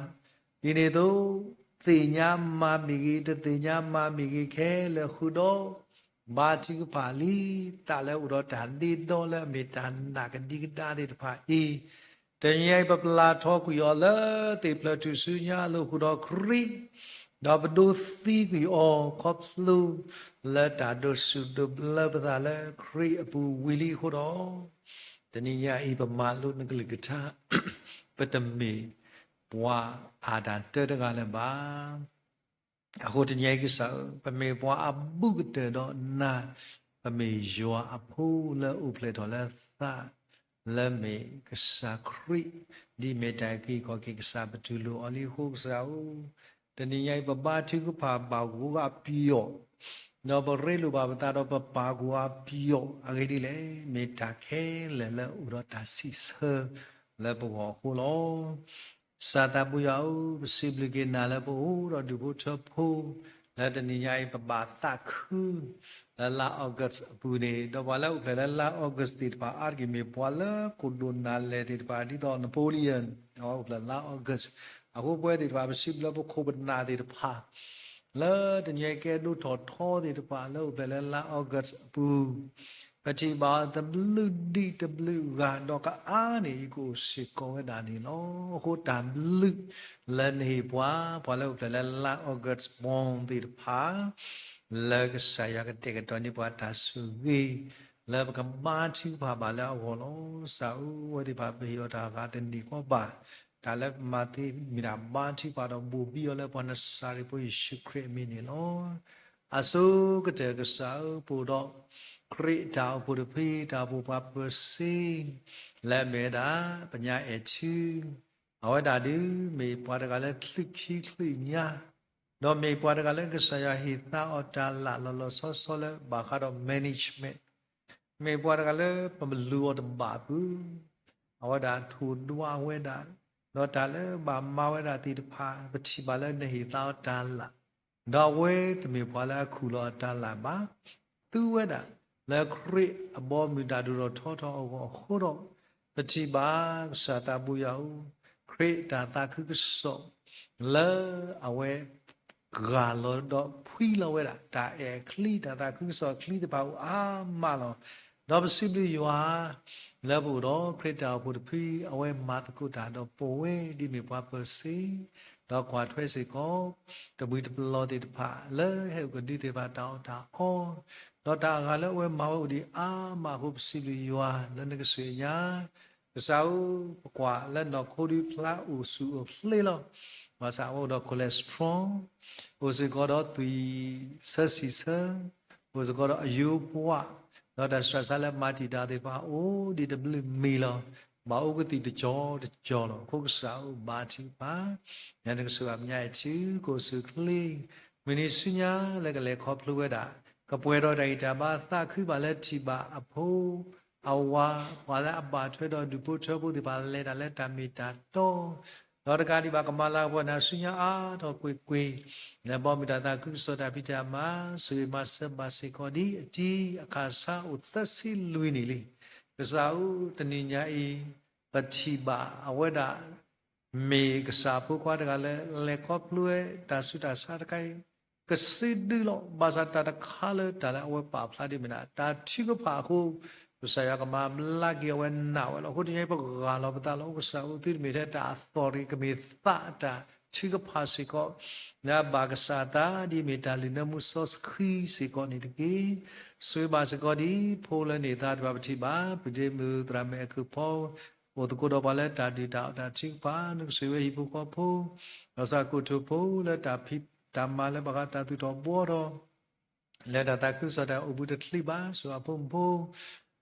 ဒ်န့ၣ်အသိး သ့ၣ်ညါမၤမ့ၢ်ဂ့ၤ တသ့ၣ်ညါမၤမ့ၢ်ဂ့ၤခဲလၢာ်ဃုာ်ဒီး ဘါထုကဖၣ်လံ, သးလၢအအိၣ်ဒီးတၢ်ဒ့ဒီလၢအမ့ၢ်တၢ်နာ်ကဒံကဒါသ့ၣ်တဖၣ်အံၤ, တနံၤအံၤပပျၢ်ထီကွံာ်အီၤလၢသ့ၣ်ဖျၢၣ်ထူၣ်စုညါအလိၤဃုာ်ဒီးခရံာ်, ဒီးပဒိးသံကွံာ်အီၤခီဖျိလၢတၢ်ဒိးစူၣ်ဒိးဘျၢပသးလၢခရံာ်အပူၤဝံၤလံအဃိဒီး တနံၤညါအံၤ ပမၤလိနကလုၢ်ကထါ, ပတမ့ၢ်ပှၤအတၢ်တၢတဂၤလၢၤဘၣ်. အဃိတနံၤအံၤကစၢ်ဧၢ, ပမ့ၢ်ပှၤအဘူးကတၢၢ်ဒီးနၤ, ပမ့ၢ်ယွၤအဖိလၢအိၣ်ဖျဲၣ်ထီၣ်လၢသး, လၢမ့ၢ်ကစၢ်ခရံာ်, ဒ်မ့ၢ်တၢ်အံၤက့ၤခီၣ်က့ၤကစၢ်ပတူၢ်လိာ်အီၤလံအဃိကစၢ်ဧၢ, တနံၤညါအံၤ ပဘါထုကဖၣ်ဘၣ်ဂီၤအပျီၢ်, ဒီးပရ့လိာ်ဘၣ်ပသးဒီးပပာ်ဂီၤအပျီၢ်အဂ့ၢ်ဒ်လဲၣ်, မ့ၢ်တၢ်ခဲလၢာ်လၢအအိၣ်ဒီးတၢ်စံးဆၢ လၢပဂီၢ်အဃိလီၤ. ကစၢ်သးဘိယွၤဧၢ, ပစံးဘျုးက့ၤနၤလၢပအိၣ်ဒီးဒူၣ်ဖိထၢဖိ, လၢတနံၤညါအံၤ ပဘၣ်သးခု လၢလါ August အပူၤန့ၣ်, ဒီးပှၤလၢအိၣ်ဖျဲၣ်လၢလါ August သ့ၣ်တဖၣ်အါတက့ၢ် မ့ၢ်ပှၤလၢကိၣ်ဒိၣ်နၢ်လဲၢ်သ့ၣ်တဖၣ် ဒ်သိး Napoleon အဝဲအိၣ်ဖျဲၣ်လါ August အဃိပဝဲသ့ၣ်တဖၣ် ပစံးဘျုးပခိၣ်ပနၢ်သ့ၣ်တဖၣ် လၢတနံၤအံၤကဲဒိၣ်ထီၣ်ထီသ့ၣ်တဖၣ် လၢအိၣ်ဖျဲၣ်လၢလါ August အပူၤ, ပထံၣ်ဘၣ်အီၤတဘျုးဒံးတဘျုးဂၤ ဒီးကအါန့ၢ် ယကအိၣ်စ့ၢ်ကီးဝဲဒၣ်န့ၣ်လီၤ. အဃိတၢ်ဘျုးလၢနဟ့ၣ်ပှၤ ပှၤလၢအိၣ်ဖျဲၣ်လၢလါ August born သ့ၣ်တဖၣ် လၢကစၢ်ယွၤကတဲာ်ကတီၤန့ၢ်ပှၤတၢ်ဆိၣ်ဂ့ၤ လၢပကဘါထုကဖၣ်ဘၣ်လၢအဂီၢ်လီၤ. ကစၢ်ဧၢ, အဝဲသ့ၣ်တဖၣ်ပဟ့ၣ်အီၤတၢ်ဂၤတန့ၢ်ကီးဘၣ်, တၢ်လၢပမၤသ့မ့ၢ်ဒၣ်ဘါထုကဖၣ်ဒီးဘိၣ်ဘံအီၤလၢ ပှၤနစၤရ့းဖိယ့ၣ်ၡူးခရံာ်အမံၤန့ၣ်လီၤ. အဆိကတၢၢ်ကစၢ်ဧၢ, ပအိၣ်ဒီး ခရံာ်တၢ်အိၣ်ဖှိၣ်တဖု တၢ်အိၣ်ဖှိၣ်ပှၤပၢၤစ့ လၢအမ့ၢ်ဝဲဒၣ် ပညါအဲၣ်ထူ အဝဲဒၣ်ဒုး မ့ၢ်ပှၤတဂၤလၢချုးခံချုးညါ, ဒီးမ့ၢ်ပှၤတဂၤလၢကစၢ်ယွၤဟ့ၣ်သါအီၤတၢ်လၢ်လီၤလီၤဆီဆီလၢဘၣ်ဃးဒီး management, မ့ၢ်ပှၤတဂၤလၢပလူၤအီၤတဘၣ်အပူၤ, အဝဲဒၣ်ထိၣ်ဒွးဝဲဒၣ်, ဒီးတၢ်လၢဘၣ်မၤဝဲဒၣ်သ့ၣ်တဖၣ် ပထံၣ်ဘၣ်လၢနဟ့ၣ်သါအီၤတၢ်လၢ်, ဒီးအဝဲတမ့ၢ်ပှၤလၢအခူၣ်လီၤအတၢ်လၢ်ဘၣ်, သူဝဲဒၣ်လၢခရံာ်အဘီအမုၢ်တၢ်ဒိၣ်ထီၣ်ထီထီၣ်အဂီၢ်အဃိဒီး, ပထံၣ်ဘၣ်ကစၢ်သးဘိယွၤဧၢ, ခရံာ်တၢ်သးခုကစီၣ် လၢအဝဲ ဂၢ်လီၤဒီးဖှံလီၤဝဲဒၣ် တၢ်အဲၣ်အချံ တၢ်သးခုကစီၣ်အချံသ့ၣ်တဖၣ်အိၣ်အါမးလီၤ. ဒီးပစံးဘျုးယွၤ လၢပအိၣ်ဒီးခရံာ်တၢ်အိၣ်ဖှိၣ်တဖု အဝဲမၤသကိးတၢ်ဒီးပဝဲဒ်မ့ၢ်ပှၤပၢၤစ့, ဒီးကွၢ်ထွဲစ့ၢ်ကီး တမှံၤတပလီၢ်သ့ၣ်တဖၣ် လၢဟဲအိၣ်ကဒုသ့ၣ်တဖၣ်တၢ်အီၣ်တၢ်အီ, ဒီးတၢ်အဂၤလၢအဝဲမၤဝဲအိၣ်ဒံးအါမးအဃိ ပစံးဘျုးယွၤလၢနကဆိၣ်အညါ ကစၢ်ဧၢ, ပကွၢ်လၢနီၢ်ခိဒုးဖျါအိၣ်ဆူၣ်အိၣ်ချ့လီၤ. ဘၣ်ဆၣ်အဝဲအိၣ်ဒီး cholesterol, အိၣ်စ့ၢ်ကီးဒီးသွံၣ်ဆၢဆံၣ်ဆၢ, အိၣ်စ့ၢ်ကီးဒီးအယိပှၢ်, ဒီးတၢ်ဆူးတၢ်ဆါလၢမၤတံာ်တာ်သ့ၣ်တဖၣ်အိၣ်ဒံးတဘျုးမံၤလီၤ. ဘၣ်အိၣ်ကသံၣ်တကီတကီလီၤ. အဃိကစၢ်ဧၢဘါထုကဖၣ်, ညါနကစၢ်ဘၣ်မညါအံၤထံ ကအိၣ်ဆူၣ်အိၣ်ချ့, မုၢ်နံၤဆူညါလၢကလဲၤခီဖျိဝဲဒၣ်, ကပှဲၤဒီးတၢ်ဂံၢ်တၢ်ဘါသးခုဘၣ်လၢထံၣ်ဘၣ်အဖိ အဝၤ ပှၤလၢအဘၣ်ထွဲဒီးဒူၣ်ဖိထၢဖိသ့ၣ်တဖၣ်လဲၤတၢ်လၢတၢ်မ့ၢ်တၢ်တီ ဒီးတကးဒံးဘၣ်ကမၤလၤကပီၤနၤဆူညါအါထီၣ်ကွ့ၢ်ကွ့ၢ်, လၢဘီမုၢ်တၢ်သးခုကစီၣ်တၢ်ဖံးတၢ်မၤ ဆိၣ်ဂ့ၤမၤစၢၤဘၣ်စ့ၢ်ကီးဒ်အတံၤအခၢၣ်စးအိၣ်သၢဆံလွံၢ်နံၣ်လံ. ကစၢ်ဧၢ တနံၤညါအံၤ ပထံၣ်ဘၣ်အဝဲဒၣ် မ့ၢ်ကစၢ်ဖိခွါတဂၤလၢ လဲၤခီဖျိဝဲတၢ်ဆူးတၢ်ဆါတခါအံၤ ကစံးဒုလီၤ. ဘၣ်ဆၣ်တၢ်တခါလၢတၢ်လၢအဝဲပာ်ဖျါဒ်မ့ၢ်ဒၣ် တၢ်ထုကဖၣ်အဃိ ကစၢ်ယွၤကမၤဘျါက့ၤအဝဲနာ်ဝဲလီၤ. အဃိတနံၤအံၤ ပဂၢ်လီၤပသးလၢအိၣ်ကစၢ်ဧၢ သုတမ့ၢ်ထဲတၢ်အသီၣ်တဂ့ၤ ကမ့ၢ်သးတၢ်ထုကဖၣ်စ့ၢ်ကီး လၢအဘၣ်ကစၢ်အသးဒ်မ့ၢ်တၢ်လုၢ်နၢမူစီဆှံစ့ၢ်ကီးန့ၣ်တက့ၢ်. ဆိၣ်ဂ့ၤဘၣ်စ့ၢ်ကီးဒ်ဖိလၢန့ၢ်သါတဖၣ် ပထံၣ်ဘၣ် ပဒ့မုၣ်သရၣ်မုၣ်အဲၣ်ခုၣ်ဖီ အိၣ်သကိးဒီးပှၤလၢတၢ်ဒုၣ်တၢ်အီၣ်တၢ်ထုကဖၣ် နကဆိၣ်ဂ့ၤဝဲဟံၣ်ဖိဃီဖိ ဒီးစးခိၣ်ထိၣ်ဖိလၢတၢ်ဖံးတၢ်မၤလၢဘၣ်ဃးတၢ်သူၣ်ထီၣ်ဘှီထီၣ် လၢတၢ်သးခုကစီၣ်တၢ်အိၣ်ဘူးတချံးဘၣ် ဆိၣ်အဖိမုၣ်ဖိ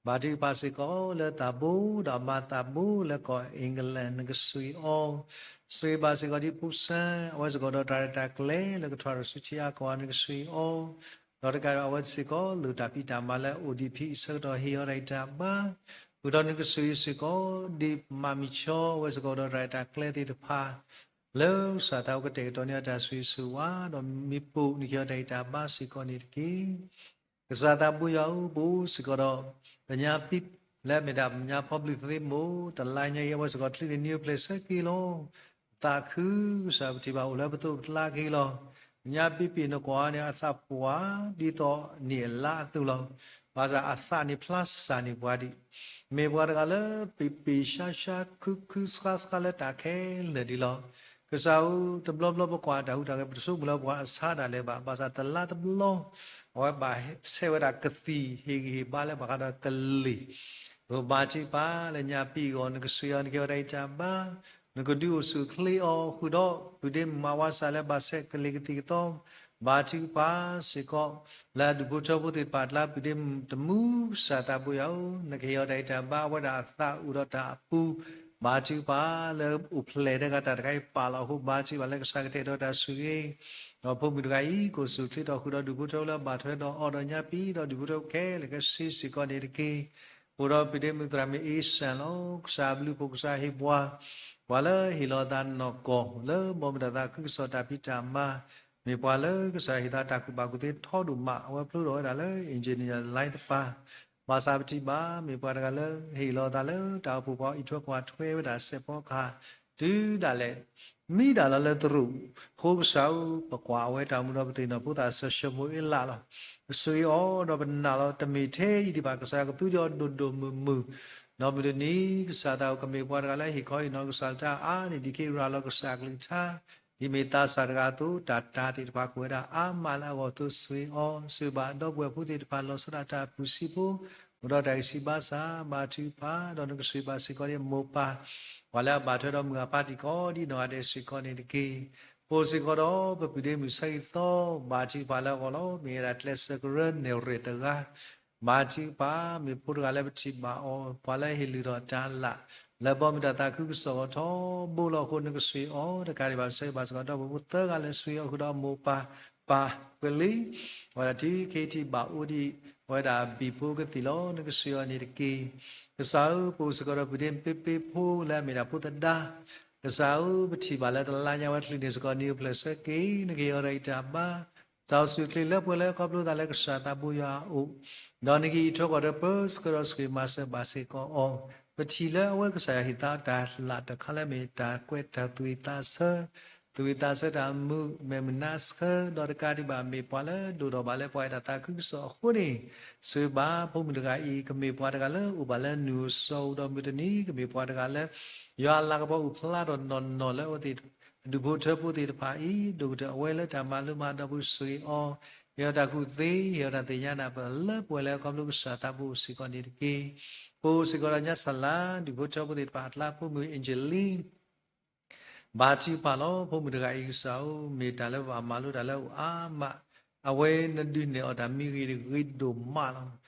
ဘါထုကဖၣ်စ့ၢ်ကီးလၢသးဘိ ဒီးအမါသးဘိလၢကီၢ် England နကဆိၣ်ဂ့ၤအီၤ, ဆိၣ်ဂ့ၤဘၣ်စ့ၢ်ကီးဒ်ဖိဆၢ အဝဲစ့ၢ်ကီးဒီးတၢ်ရဲၣ်တၢ်ကျဲၤလၢကထွါထီၣ်ဆူထံအါကီၢ် နကဆိၣ်ဂ့ၤအီၤ, ဒီးတကးဒီးအဝဲစ့ၢ်ကီးလိၣ်တၢ်ဖံးတၢ်မၤလၢအိၣ်ဒံးဖံးအဆၢကတီၢ်ဟ့ၣ်အီၤတၢ်ဂံၢ်တၢ်ဘါ, ဃုာ်ဒီးနကဆိၣ်ဂ့ၤစ့ၢ်ကီး ဒ်မၤမံၤဆီ အဝဲစ့ၢ်ကီးဒီးတၢ်ရဲၣ်တၢ်ကျဲၤသ့ၣ်တဖၣ် လၢကစၢ်သးအိၣ်ကတဲာ်ကတီၤန့ၢ်အတၢ်ဆိၣ်ဂ့ၤဆိၣ်ဝါ ဒီးမ့ၢ်ပိာ်နကဟ့ၣ်အီၤတၢ်ဂံၢ်တၢ်ဘါစ့ၢ်ကီးန့ၣ်တက့ၢ်. ကစၢ်သးဘိယွၤဧၢ ပအိၣ်စ့ၢ်ကီးဒီး ပညါပံ လၢအမ့ၢ်ဒၣ်ပညါဖီဘျုးသ့မိၢ် တလါညါအံၤ အဝဲစ့ၢ်ကီးချံးန့ၢ်နံၤအိၣ်ဖျဲၣ်ဆၢက့ၤလီၤ. သးခုကစၢ်ပထံၣ်ဘၣ်အိၣ်လၢပသိးပကျါက့ၤလီၤ. ပညါပံပံၤနကွၢ်န့ၣ် အသးပှၢ်ဒ်သိးနံၣ်အလါအသိးလီၤ. ဘၣ်ဆၣ်အသးန့ၣ်ဖျါစၢ်န့ၢ်ပှၤဒံး မ့ၢ်ပှၤတဂၤလၢပံၤပံၤရှါရှါ ခုခုဆှါဆှါလၢတၢ်ခဲလၢာ်ဒံးလီၤ. ကစၢ်ဧၢ တဘျီဘျီပကွၢ်တၢ်ဟူးတၢ်ဂဲၤ ပတဆိကမိၣ်လၢပှၤအဆါဒၣ်လဲာ်ဘၣ်. ဘၣ်ဆၣ်တလါတဘျီ အဝဲဘၣ်ဆဲးဝဲဒၣ်ကသံၣ်ဟ့ၣ်ဂံၢ်ဟ့ၣ်ဘါလၢဘၣ်ဃးဒီးကလံၤ ပဘါထုကဖၣ်လၢညါပံၤအဂီၢ် နကဆိၣ်ဂ့ၤအီၤ နကဟ့ၣ်အီၤတၢ်ဂံၢ်တၢ်ဘါ နကဒုးအိၣ်ဆူၣ်အိၣ်ချ့အီၤ ဃုာ်ဒီးပုၢ်ဒ့မုၣ်မၤဝါစၢ်လၢဘၣ်ဆဲးကလံၤကသံၣ်ကသီ ဘါထုကဖၣ်စ့ၢ်ကီး လၢအဒူၣ်ဖိထၢဖိသ့ၣ်တဖၣ်အကျါ ပုၢ်ဒ့မုၣ်တမူ ကစၢ်သးဘိယွၤဧၢ နကဟ့ၣ်အီၤတၢ်ဂံၢ်တၢ်ဘါ အဝဲဒၣ်အသးအိၣ်ဒီးတၢ်အပူၤ ဘါထုကဖၣ်လၢအိၣ်ဖျဲၣ်တဂၤတၢ်တခါအံၤပာ်လီၤအဃိ ဘါထုကဖၣ်လၢကစၢ်ကတဲာ်ကတီၤတၢ်ဆိၣ်ဂ့ၤ ဒီးဖိမုၣ်တဂၤအံၤ ကအိၣ်ဆူၣ်အိၣ်ချ့ထီၣ်ဃုာ်ဒီးဒူၣ်ဖိထၢဖိလၢအဘၣ်ထွဲဒီးအီၤဒီးညါပံၤ ဒီးဒူၣ်ဖိထၢဖိခဲလၢာ်ခဲဆ့စ့ၢ်ကီးန့ၣ်တက့ၢ်. အိၣ်ဒီးပုၢ်ဒ့မုၣ်သရၣ်မုၣ်အ့စၢ်လီၤ. ကစၢ်အဘျုးအဖှိၣ်ကစၢ်ဟ့ၣ်ပှၤ ပှၤလၢဟ့ၣ်လီၤသးနီၢ်ကီၢ် လၢဘီမုၢ်တၢ်သးခုကစီၣ်တၢ်ဖံးတၢ်မၤ မ့ၢ်ပှၤလၢကစၢ်ဟ့ၣ်သးတၢ်ကူၣ်ဘၣ်ကူၣ်သ့ထီဒိၣ်မး အဝဲဖျိထီၣ်ဝဲဒၣ်လၢ engineer line တပၤ ဘၣ်ဆၣ်ပထံၣ်ဘၣ် မ့ၢ်ပှၤတဂၤလၢဟ့ၣ်လီၤသးလၢတၢ်အိၣ်ဖှိၣ်ပှၤအံးထွဲကွၢ်ထွဲဝဲဒၣ်စဲးဖီကဟၣ် တုၤဒၣ်လဲာ် မံဒၣ်လီၤလၢသရူး အဃိကစၢ်ဧၢ ပကွၢ်အဝဲတၢ်အိၣ်မူဒီးပသ့ၣ်နီၣ်ဖိသၣ်စီၤၡမူၤအ့လးလီၤ. ပဆိၣ်ဂ့ၤအီၤဒီးပနာ်လီၤ တမ့ၢ်ထဲအံၤဒံးဘၣ် ကစၢ်ယွၤကသူဒံးအီၤဒိၣ်ဒိၣ်မုၢ်မုၢ် ဒီးမုၢ်တနံၤ ကစၢ်သးအိၣ်ကမ့ၢ်ပှၤတဂၤလၢဟ့ၣ်ခီဟ့ၣ်နီၤကစၢ်တၢ်အါန့ၢ်ဒံး က့ၤရၤလီၤကစၢ်အကလုၢ်ကထါ ဒ်မ့ၢ်သးစၢ်တဂၤအသိး တၢ်တၤသ့ၣ်တဖၣ်ကအိၣ်ဝဲဒၣ်အါမးလၢအဂီၢ်အသိး ဆိၣ်ဂ့ၤအီၤ ဆိၣ်ဂ့ၤဘၣ်ဒီပုၢ်ဝဲၢ်ဖိသ့ၣ်တဖၣ် လီၤဆီဒၣ်တၢ်အပူၤစံးဖိ အိၣ်ဒီးတၢ်ဂံၢ်ဆံးဘါစၢ် ဘါထုကဖၣ် ဒီးနကဆိၣ်ဂ့ၤဘၣ်စ့ၢ်ကီးဒ်အမိၢ်ပၢ် ပှၤလၢအဘၣ်ထွဲဒီးမုၢ်အပၢ်တံၢ်ကီးဒ်နီၢ်ဂၤဒဲးစ့ၢ်ကီးန့ၣ်တက့ၢ်. ပအိၣ်စ့ၢ်ကီးဒီးပပုၢ်ဒ့မုၣ်ဆၢဂ့ၤသီ ဘါထုကဖၣ်လၢအဂီၢ်လီၤ. မ့ၢ်ဝဲဒၣ်ကျဲးစၢးကရၢနဲၣ်ရွဲၣ်တဂၤ ဘါထုကဖၣ် မ့ၢ်ဖိတဂၤလၢပထံၣ်ဘၣ်အီၤ ပှၤလၢဟ့ၣ်လုၢ်ထီၣ်တၢ်လၢ် လၢဘီမုၢ်တၢ်သးခုကစီၣ်အဂီၢ်ထီဘိလီၤအဃိ နကဆိၣ်ဂ့ၤအီၤ တကးဒံးဘၣ် ပဆၢဂ့ၤဘၣ်စ့ၢ်ကီးဒီပုၢ်ဝဲၢ်ဖိသၢဂၤလၢဆိၣ်ဂ့ၤအီၤဃုာ်ဒီးအမိၢ်ပၢ် ပၢ်ကွဲးလံ အဝဲဒၣ်ထံခံထံၣ်ဘၣ်အိၣ်ဒံး အဝဲဒၣ်ဘံၣ်ဖိကသံၣ်လီၤ. နကဆိၣ်ဂ့ၤအီၤန့ၣ်တက့ၢ်. ကစၢ်ဧၢ ပအိၣ်စ့ၢ်ကီးဒီးပုၢ်ဒ့မုၣ်ပ့ပ့ဖိလၢအမ့ၢ်ဒၣ်ဖိသဒါ ကစၢ်ဧၢ ပထံၣ်ဘၣ်လၢတလါညါဝဲချုးန့ၢ်စ့ၢ်ကီးနံၤအိၣ်ဖျဲၣ်ဆၢက့ၤ နကဟ့ၣ်အီၤတၢ်ဂံၢ်တၢ်ဘါ တၢ်အိၣ်ဆူၣ်အိၣ်ချ့လၢပှဲၤလၢခီဖျိသးလၢကစၢ်သးဘိယွၤအအိၣ် ဒီးနကအံးထွဲကွၢ်ထွဲပၢဆှၢဒီးဆိၣ်ဂ့ၤမၤစၢၤဘၣ်စ့ၢ်ကီးအီၤ ပထံၣ်လၢအဝဲကစၢ်ယွၤဟ့ၣ်သးတၢ်လၢ်တခါလၢအမ့ၢ်တၢ်ကွဲးတၢ်သူၣ်ဝံၣ်သးဆၢ သူၣ်ဝံၣ်သးဆၢတၢ်မုာ် မဲာ်မုာ်နါဆၢ ဒီးတကးဒံးဘၣ်မ့ၢ်ပှၤလၢဒိၣ်ထီၣ်ဘၣ်လၢပှၤအံၤတၢ်သးခုကစီၣ်အဃိန့ၣ် ဆိၣ်ဂ့ၤဘၣ်ဖိမုၣ်တဂၤအံၤ ကမ့ၢ်ပှၤတဂၤလၢအိၣ်ဘၣ်လၢနုၢ်အိၣ်စီၤအိၣ်ဒီးမုၢ်တနံၤ ကမ့ၢ်ပှၤတဂၤလၢ ယွၤအလၤကပီၤအိၣ်ဖျါထီၣ်နီၢ်နီၢ်လၢအဝဲသ့ၣ် ဒူၣ်ဖိထၢဖိသ့ၣ်တဖၣ်အံၤ ဒိၣ်ကတၢၢ်အဝဲလၢတၢ်မၤလိမၤဒိးပူၤဆိၣ်ဂ့ၤအီၤ ဟ့ၣ်အီၤတၢ်ကူၣ်သ့ ဟ့ၣ်အီၤတၢ်သ့ၣ်ညါနၢ်ပၢၢ်လၢပှဲၤလၢခီဖျိကစၢ်သးဘိအိၣ်စ့ၢ်ကီးန့ၣ်တက့ၢ်. ပအိၣ်စ့ၢ်ကီးဒီးညါစၢ်လၢ ဒူၣ်ဖိထၢဖိသ့ၣ်တဖၣ်အကျါ ဖိမုၣ် Angeline ဘါထုကဖၣ်လီၤ. ဖိမုၣ်တဂၤအံၤကစၢ်ဧၢ မ့ၢ်တၢ်လၢပဘၣ်မၤလိတၢ်လၢအအိၣ်အါမး, အဝဲနဒုးနဲၣ်အီၤတၢ်မံဂ့ၤတဂ့ၤဒိၣ်မးလီ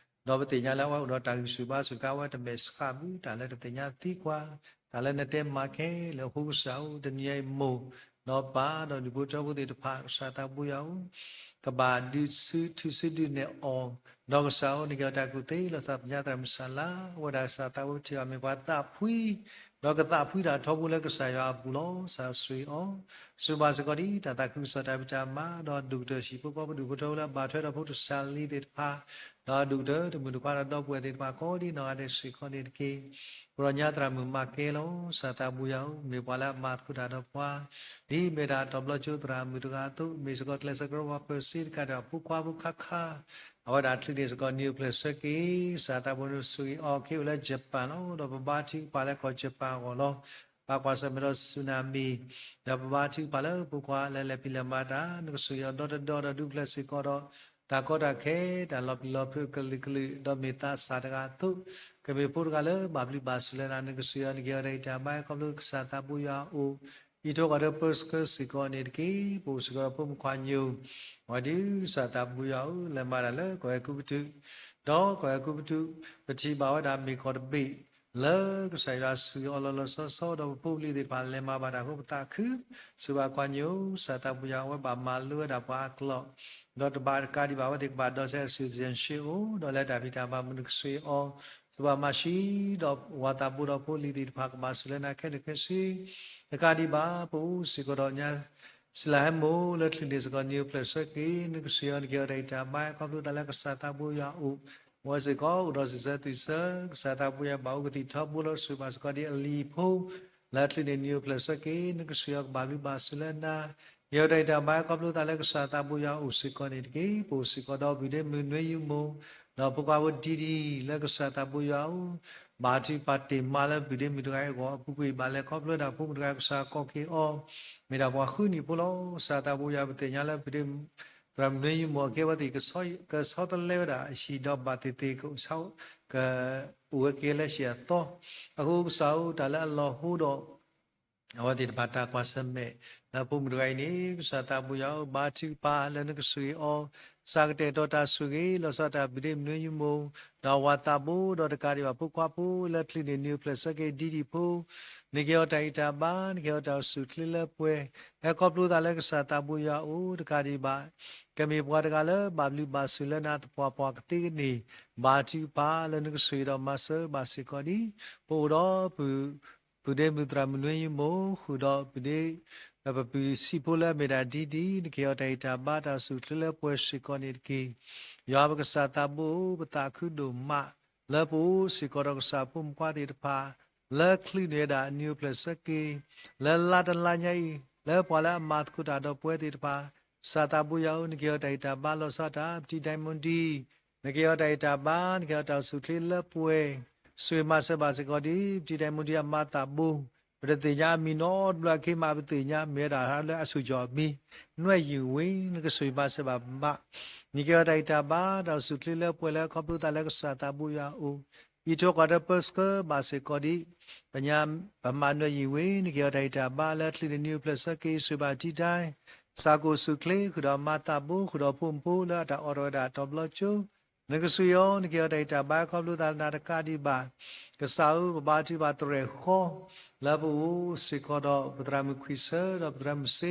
ၤ. ဒီးပသ့ၣ်ညါလၢအဝဲအိၣ်ဒီးတၢ်ဂံၢ်ဆူၣ်ဘါဆူၣ်တခါ အဝဲတမဲာ်ဆှးဘၣ်တၢ်လၢတသ့ၣ်ညါသံကွၢ်, တၢ်လၢနတဲမၤခဲလၢာ်အဃိကစၢ်ဧၢ, တနံၤအံၤမိၢ် ဒီးပၢ်ဒီးဒူၣ်ဖိထၢဖိသ့ၣ်တဖၣ် ကစၢ်သးဘိယွၤဧၢ, ကဘၣ်ဒုးဆူးထုးစုဒုးနဲၣ်အီၤ, ဒီးကစၢ်ဧၢ နကဟ့ၣ်အီၤတၢ်ကူၣ်သ့လီၤသး ပညါသရၣ်မုၣ်စၢ်လါ အဝဲဒၣ်ကစၢ်သးဘိယွၤ ထံၣ်ဘၣ်မ့ၢ်ပှၤသးဖှံ ဒီးကသးဖှံတၢ်ထီဘိလၢကစၢ်ယွၤအပူၤလီၤ. ကစၢ်ဆိၣ်ဂ့ၤအီၤ, ဆိၣ်ဂ့ၤဘၣ်စ့ၢ်ကီးဒ်တၢ်သးခုကစီၣ်တၢ်ဖံးတၢ်မၤ ဒီးဒိၣ်ကတၢၢ်ဟံၣ်ဖိဃီဖိ ဒူၣ်ဖိထၢဖိလၢအဘၣ်ထွဲဒီးဖိတၢ်ဆါလံၤသ့ၣ်တဖၣ်, ဒီးဒူၣ်ကတၢၢ်တမုၢ်တခွါဒီးဒီပုၢ်ဝဲၢ်သ့ၣ်တဖၣ် ကိးဒ်နီၢ်ဂၤဒဲးစ့ၢ်ကီးန့ၣ်တက့ၢ်. ပဒီးညါသရၣ်မုၣ်မၤကဲလီၤ. ကစၢ်သးဘိယွၤဧၢ, မ့ၢ်ပှၤလၢအမၤသကိးတၢ်ဒီးပှၤ ဒ်မ့ၢ်တၢ်တီၤဘျီကၠိသရၣ်မုၣ်တဂၤအသိး, မ့ၢ်စ့ၢ်ကီးကျဲးစၢးကရၢပှၤပၢၤစ့တကးဒီးအဖိခွါဖိခါခါ, အဝဲဒၣ်ချုးန့ၢ်စ့ၢ်ကီးနံၤအိၣ်ဖျဲၣ်ဆၢက့ၤ, ကစၢ်သးဘိယွၤဆိၣ်ဂ့ၤအီၤ ကဟ့ၣ်အိၣ်လၢယပၣ်လီၤ. ဒီးပဘါထုကဖၣ်လၢကီၢ်ယပၣ်အဂီၢ်လီၤ. ဘၣ်ကွၢ်ဆၢၣ်မဲာ်ဒီးစူနၤမံၣ်, ဒီးပဘါထုကဖၣ်လၢဖိခွါလၢလဲၤဖံးလဲၤမၤတၢ် နကဆိၣ်ဂ့ၤအီၤဒီတဒီဒီးဒုးဖျဲးစ့ၢ်ကီးဒီး တၢ်ကီတၢ်ခဲ တၢ်လီၤပျံၤလီၤဖုးကလုာ်ကလုာ် ဒီးမ့ၢ်သးစၢ်တဂၤအသိး, ကမ့ၢ်ဖိတဂၤလၢဘၣ်ဘျုးဘၣ်ဆိၣ်လၢနၤ နကဆိၣ်ဂ့ၤအီၤ နကဟ့ၣ်အီၤတၢ်အံၣ်တၢ်ဘါ ခီဖျိကစၢ်သးဘိယွၤအအိၣ် အံးထွဲကွၢ်ထွဲပၢဆှၢစ့ၢ်ကီးန့ၣ်တက့ၢ်. ပအိၣ်စ့ၢ်ကီးဒီးဖိမုၣ်ခွါညိၣ်, အဝဲဒၣ်ကစၢ်သးဘိယွၤဧၢ လဲၤမၤတၢ်လၢကီၢ်အဲၤကူပတူး, ဒီးကီၢ်အဲၤကူပတူး ပထံၣ်ဘၣ်ဝဲဒၣ်မ့ၢ်ကီၢ်တဘ့ၣ် လၢကစၢ်ယွၤဆိၣ်ဂ့ၤအီၤလီၤလီၤဆီဆီ ဒီးပဖိပလံၤသ့ၣ်တဖၣ်လဲၤမၤဘၣ်တၢ်အဃိ ပသးခု, စံးဘၣ်ခွါညိၣ် ကစၢ်သးဘိယွၤ အဝဲဘၣ်မၤလိဝဲဒၣ်ပှၤအကျိာ်, ဒီးတဘၣ်တကးဒံးဘၣ် အဝဲသ့ၣ်ကဘၣ်ဒိးစဲး citizenship အိၣ် ဒီးလၢတၢ်ဖံးတၢ်မၤမုၢ် နကဆိၣ်ဂ့ၤအီၤ စံးဘၣ်မၤၡံဒီး ဝၤသးဘိဒီးဖိလံၤသ့ၣ်တဖၣ် ကဘၣ်ဆိၣ်လၢနၤခဲလၢာ်ခဲဆ့, တကးဒံးဘၣ် ပအိၣ်စ့ၢ်ကီးဒီးညါ စံလၢဟဲမိၢ် လၢချုးန့ၢ်စ့ၢ်ကီးနံၤအိၣ်ဖျဲၣ်ဆၢက့ၤ နကဆိၣ်ဂ့ၤအီၤ နကဟ့ၣ်အီၤတၢ်အံၣ်တၢ်ဘါ ခီဖျိသးလၢကစၢ်သးဘိယွၤအအိၣ်, အဝဲစ့ၢ်ကီးအိၣ်ဒီးစံးဆၢသုဆၢ, ကစၢ်သးဘိယွၤဘၣ်အိၣ်ကသံၣ်ထီဘိလီၤ ဆိၣ်ဂ့ၤဘၣ်စ့ၢ်ကီးဒ်အလံၤဖိ လၢချုးန့ၢ်နံၤအိၣ်ဖျဲၣ်ဆၢက့ၤ နကဆိၣ်ဂ့ၤအီၤ ကဘၣ်ဘျုးဘၣ်ဆိၣ်လၢနၤ, ဟ့ၣ်အီၤတၢ်အံၣ်တၢ်ဘါ ခီဖျိသးလၢကစၢ်သးဘိယွၤအအိၣ်စ့ၢ်ကီးန့ၣ်တက့ၢ်. ပအိၣ်စ့ၢ်ကီးဒီးပုၢ်ဒ့မုၣ်နွံယုၢ်မိၢ် ဒီးဖိခွါဖိဒ်ဒ် လၢကစၢ်သးဘိယွၤဧၢ, ဘါထုကဖၣ်တ့ၢ်မးလၢပုၢ်ဒ့မုၣ်တဂၤအံၤအဂီၢ် အပူၤကွံာ်ဘၣ်လဲၤခီဖျိဝဲဒၣ်ဖိမုၣ်တဂၤ ကစၢ်ကိးက့ၤအီၤ မ့ၢ်ဒၣ်ပှၤဃုနံၣ်ဖိလီၤ. ကစၢ်သးဘိယွၤ ပသ့ၣ်ညါလၢပုၢ်ဒ့မုၣ် သရၣ်မုၣ်နွံယုၢ်မိၢ်အကဲဝဲသ့ၣ် ကဆီတလဲဝဲဒၣ်အဟံၣ်ဒီးဘၣ်သ့ၣ်သ့ၣ် ကအိၣ်ဝဲက့ၤလၢဟံၣ်အသီ, အဃိကစၢ်ဧၢ တၢ်လၢအလီၤဟိဒီး အဝဲသ့ၣ်တဖၣ်တၢ်ကွၢ်ဆၢၣ်မဲာ် လၢဖိမုၣ်တဂၤအံၤန့ၣ် ကစၢ်သးဘိယွၤဧၢ ဘါထုကဖၣ်လၢနကဆိၣ်ဂ့ၤအီၤ, ကစၢ်ကတဲာ်ကတီၤတၢ်ဆိၣ်ဂ့ၤ လီၤဆီဒၣ်တၢ်ပုၢ်ဒ့မုၣ်နွံယုၢ်မိၢ် ဒီးဝၤသးဘိ ဒီးတကးဒံးဘၣ်ဖိခွါဖိ လၢချုးန့ၢ်နံၤအိၣ်ဖျဲၣ်ဆၢက့ၤဒ်ဒံးဖိ, နကဟ့ၣ်အီၤတၢ်အံၣ်တၢ်ဘါ နကဟ့ၣ်အီၤတၢ်အိၣ်ဆူၣ်အိၣ်ချ့လၢပှဲၤ, ဟဲခီဖျိသးလၢကစၢ်သးဘိယွၤအအိၣ် တကးဒံးဘၣ် ကမ့ၢ်ပှၤတဂၤလၢဘၣ်ဘျုးဘၣ်ဆိၣ်လၢနၤသပှၢ်ပှၢ်ကသ့ကန့ၣ်, ဘါထုကဖၣ်လၢနကဆိၣ်ဂ့ၤဒီးမၤစၢၤဘၣ်စ့ၢ်ကီးဒ် ပအိၣ်ဒီး ပုၢ်ဒ့မုၣ်သရၣ်မုၣ်နွံယုၢ်မိၢ် ဃုာ်ဒီးပုၢ်ဒ့ ပပုၢ်ဆံးဖိလၢအမ့ၢ်ဒၣ်ဒ်ဒ် နကဟ့ၣ်အီၤတၢ်အံၣ်တၢ်ဘါ တၢ်အိၣ်ဆူၣ်အိၣ်ချ့လၢပှဲၤစ့ၢ်ကီးန့ၣ်တက့ၢ်. ယွၤပကစၢ်သးဘိဧၢ ပသးခုဒိၣ်မး လၢပအိၣ်စ့ၢ်ကီးဒီးကစၢ်ဖိမုၣ်ဖိခွါသ့ၣ်တဖၣ် လၢချုးန့ၢ်ဝဲဒၣ်နံၤအိၣ်ဖျဲၣ်ဆၢက့ၤ လၢလါတလါညါအံၤ လၢပှၤလၢအမၤသကိးတၢ်ဒီးပဝဲသ့ၣ်တဖၣ်, ကစၢ်သးဘိယွၤဧၢ နကဟ့ၣ်အီၤတၢ်အံၣ်တၢ်ဘါ လီၤဆီဒၣ်တၢ် ပတံၤဒဲးမူဒံး နကဟ့ၣ်အီၤတၢ်အံၣ်တၢ်ဘါ နကဟ့ၣ်အီၤတၢ်အိၣ်ဆူၣ်အိၣ်ချ့လၢပှဲၤ, ဆိၣ်ဂ့ၤမၤစၢၤဘၣ်စ့ၢ်ကီးဒ် ပတံၤဒဲးမူဒံး အမါသးဘိ, ပတသ့ၣ်ညါအမံၤနီတဘျီ ခဲမး ပသ့ၣ်ညါမ့ၢ်ဝဲဒၣ်လၢအဆူၣ်ကီၢ်အမံၤ နွဲၣ်ယံာ်ဝံၤ နကဆိၣ်ဂ့ၤမၤစၢၤဘၣ်ပမး, နကဟ့ၣ်အီၤတၢ်အံၣ်တၢ်ဘါ တၢ်အိၣ်ဆူၣ်အိၣ်ချ့လၢပှဲၤ လၢခီဖျိသးလၢကစၢ်သးဘိယွၤအအိၣ်, အံးထွဲကွၢ်ထွဲပၢဆှၢဘၣ်စ့ၢ်ကီးဒ် ပမါနွဲၣ်ယံာ်ဝံၤ နကဟ့ၣ်အီၤတၢ်အံၣ်တၢ်ဘါ လၢချုးန့ၢ်နံၤအိၣ်ဖျဲၣ်ဆၢက့ၤ ဆိၣ်ဂ့ၤဘၣ်တံၤဒဲး သးကအိၣ်ဆူၣ်အိၣ်ချ့ ဃုာ်ဒီးမါသးဘိ ဃုာ်ဒီးဖိမုၣ်ဖိလၢအတၢ်အိးထီၣ်ဝဲဒၣ်တီၤဘျီကၠိ, နကဆိၣ်ဂ့ၤအီၤ နကဟ့ၣ်အီၤတၢ်အံၣ်တၢ်ဘါ ခီဖျိသးလၢနၤတကးဒံးဘၣ်, ကစၢ်ဧၢ ပဘါထုကဖၣ်တရဲၣ်ဃီ လၢပအိၣ်စ့ၢ်ကီးဒီး ပသရၣ်မုၣ်ခွံဆၢ ဒီးပသရၣ်မုၣ်စ့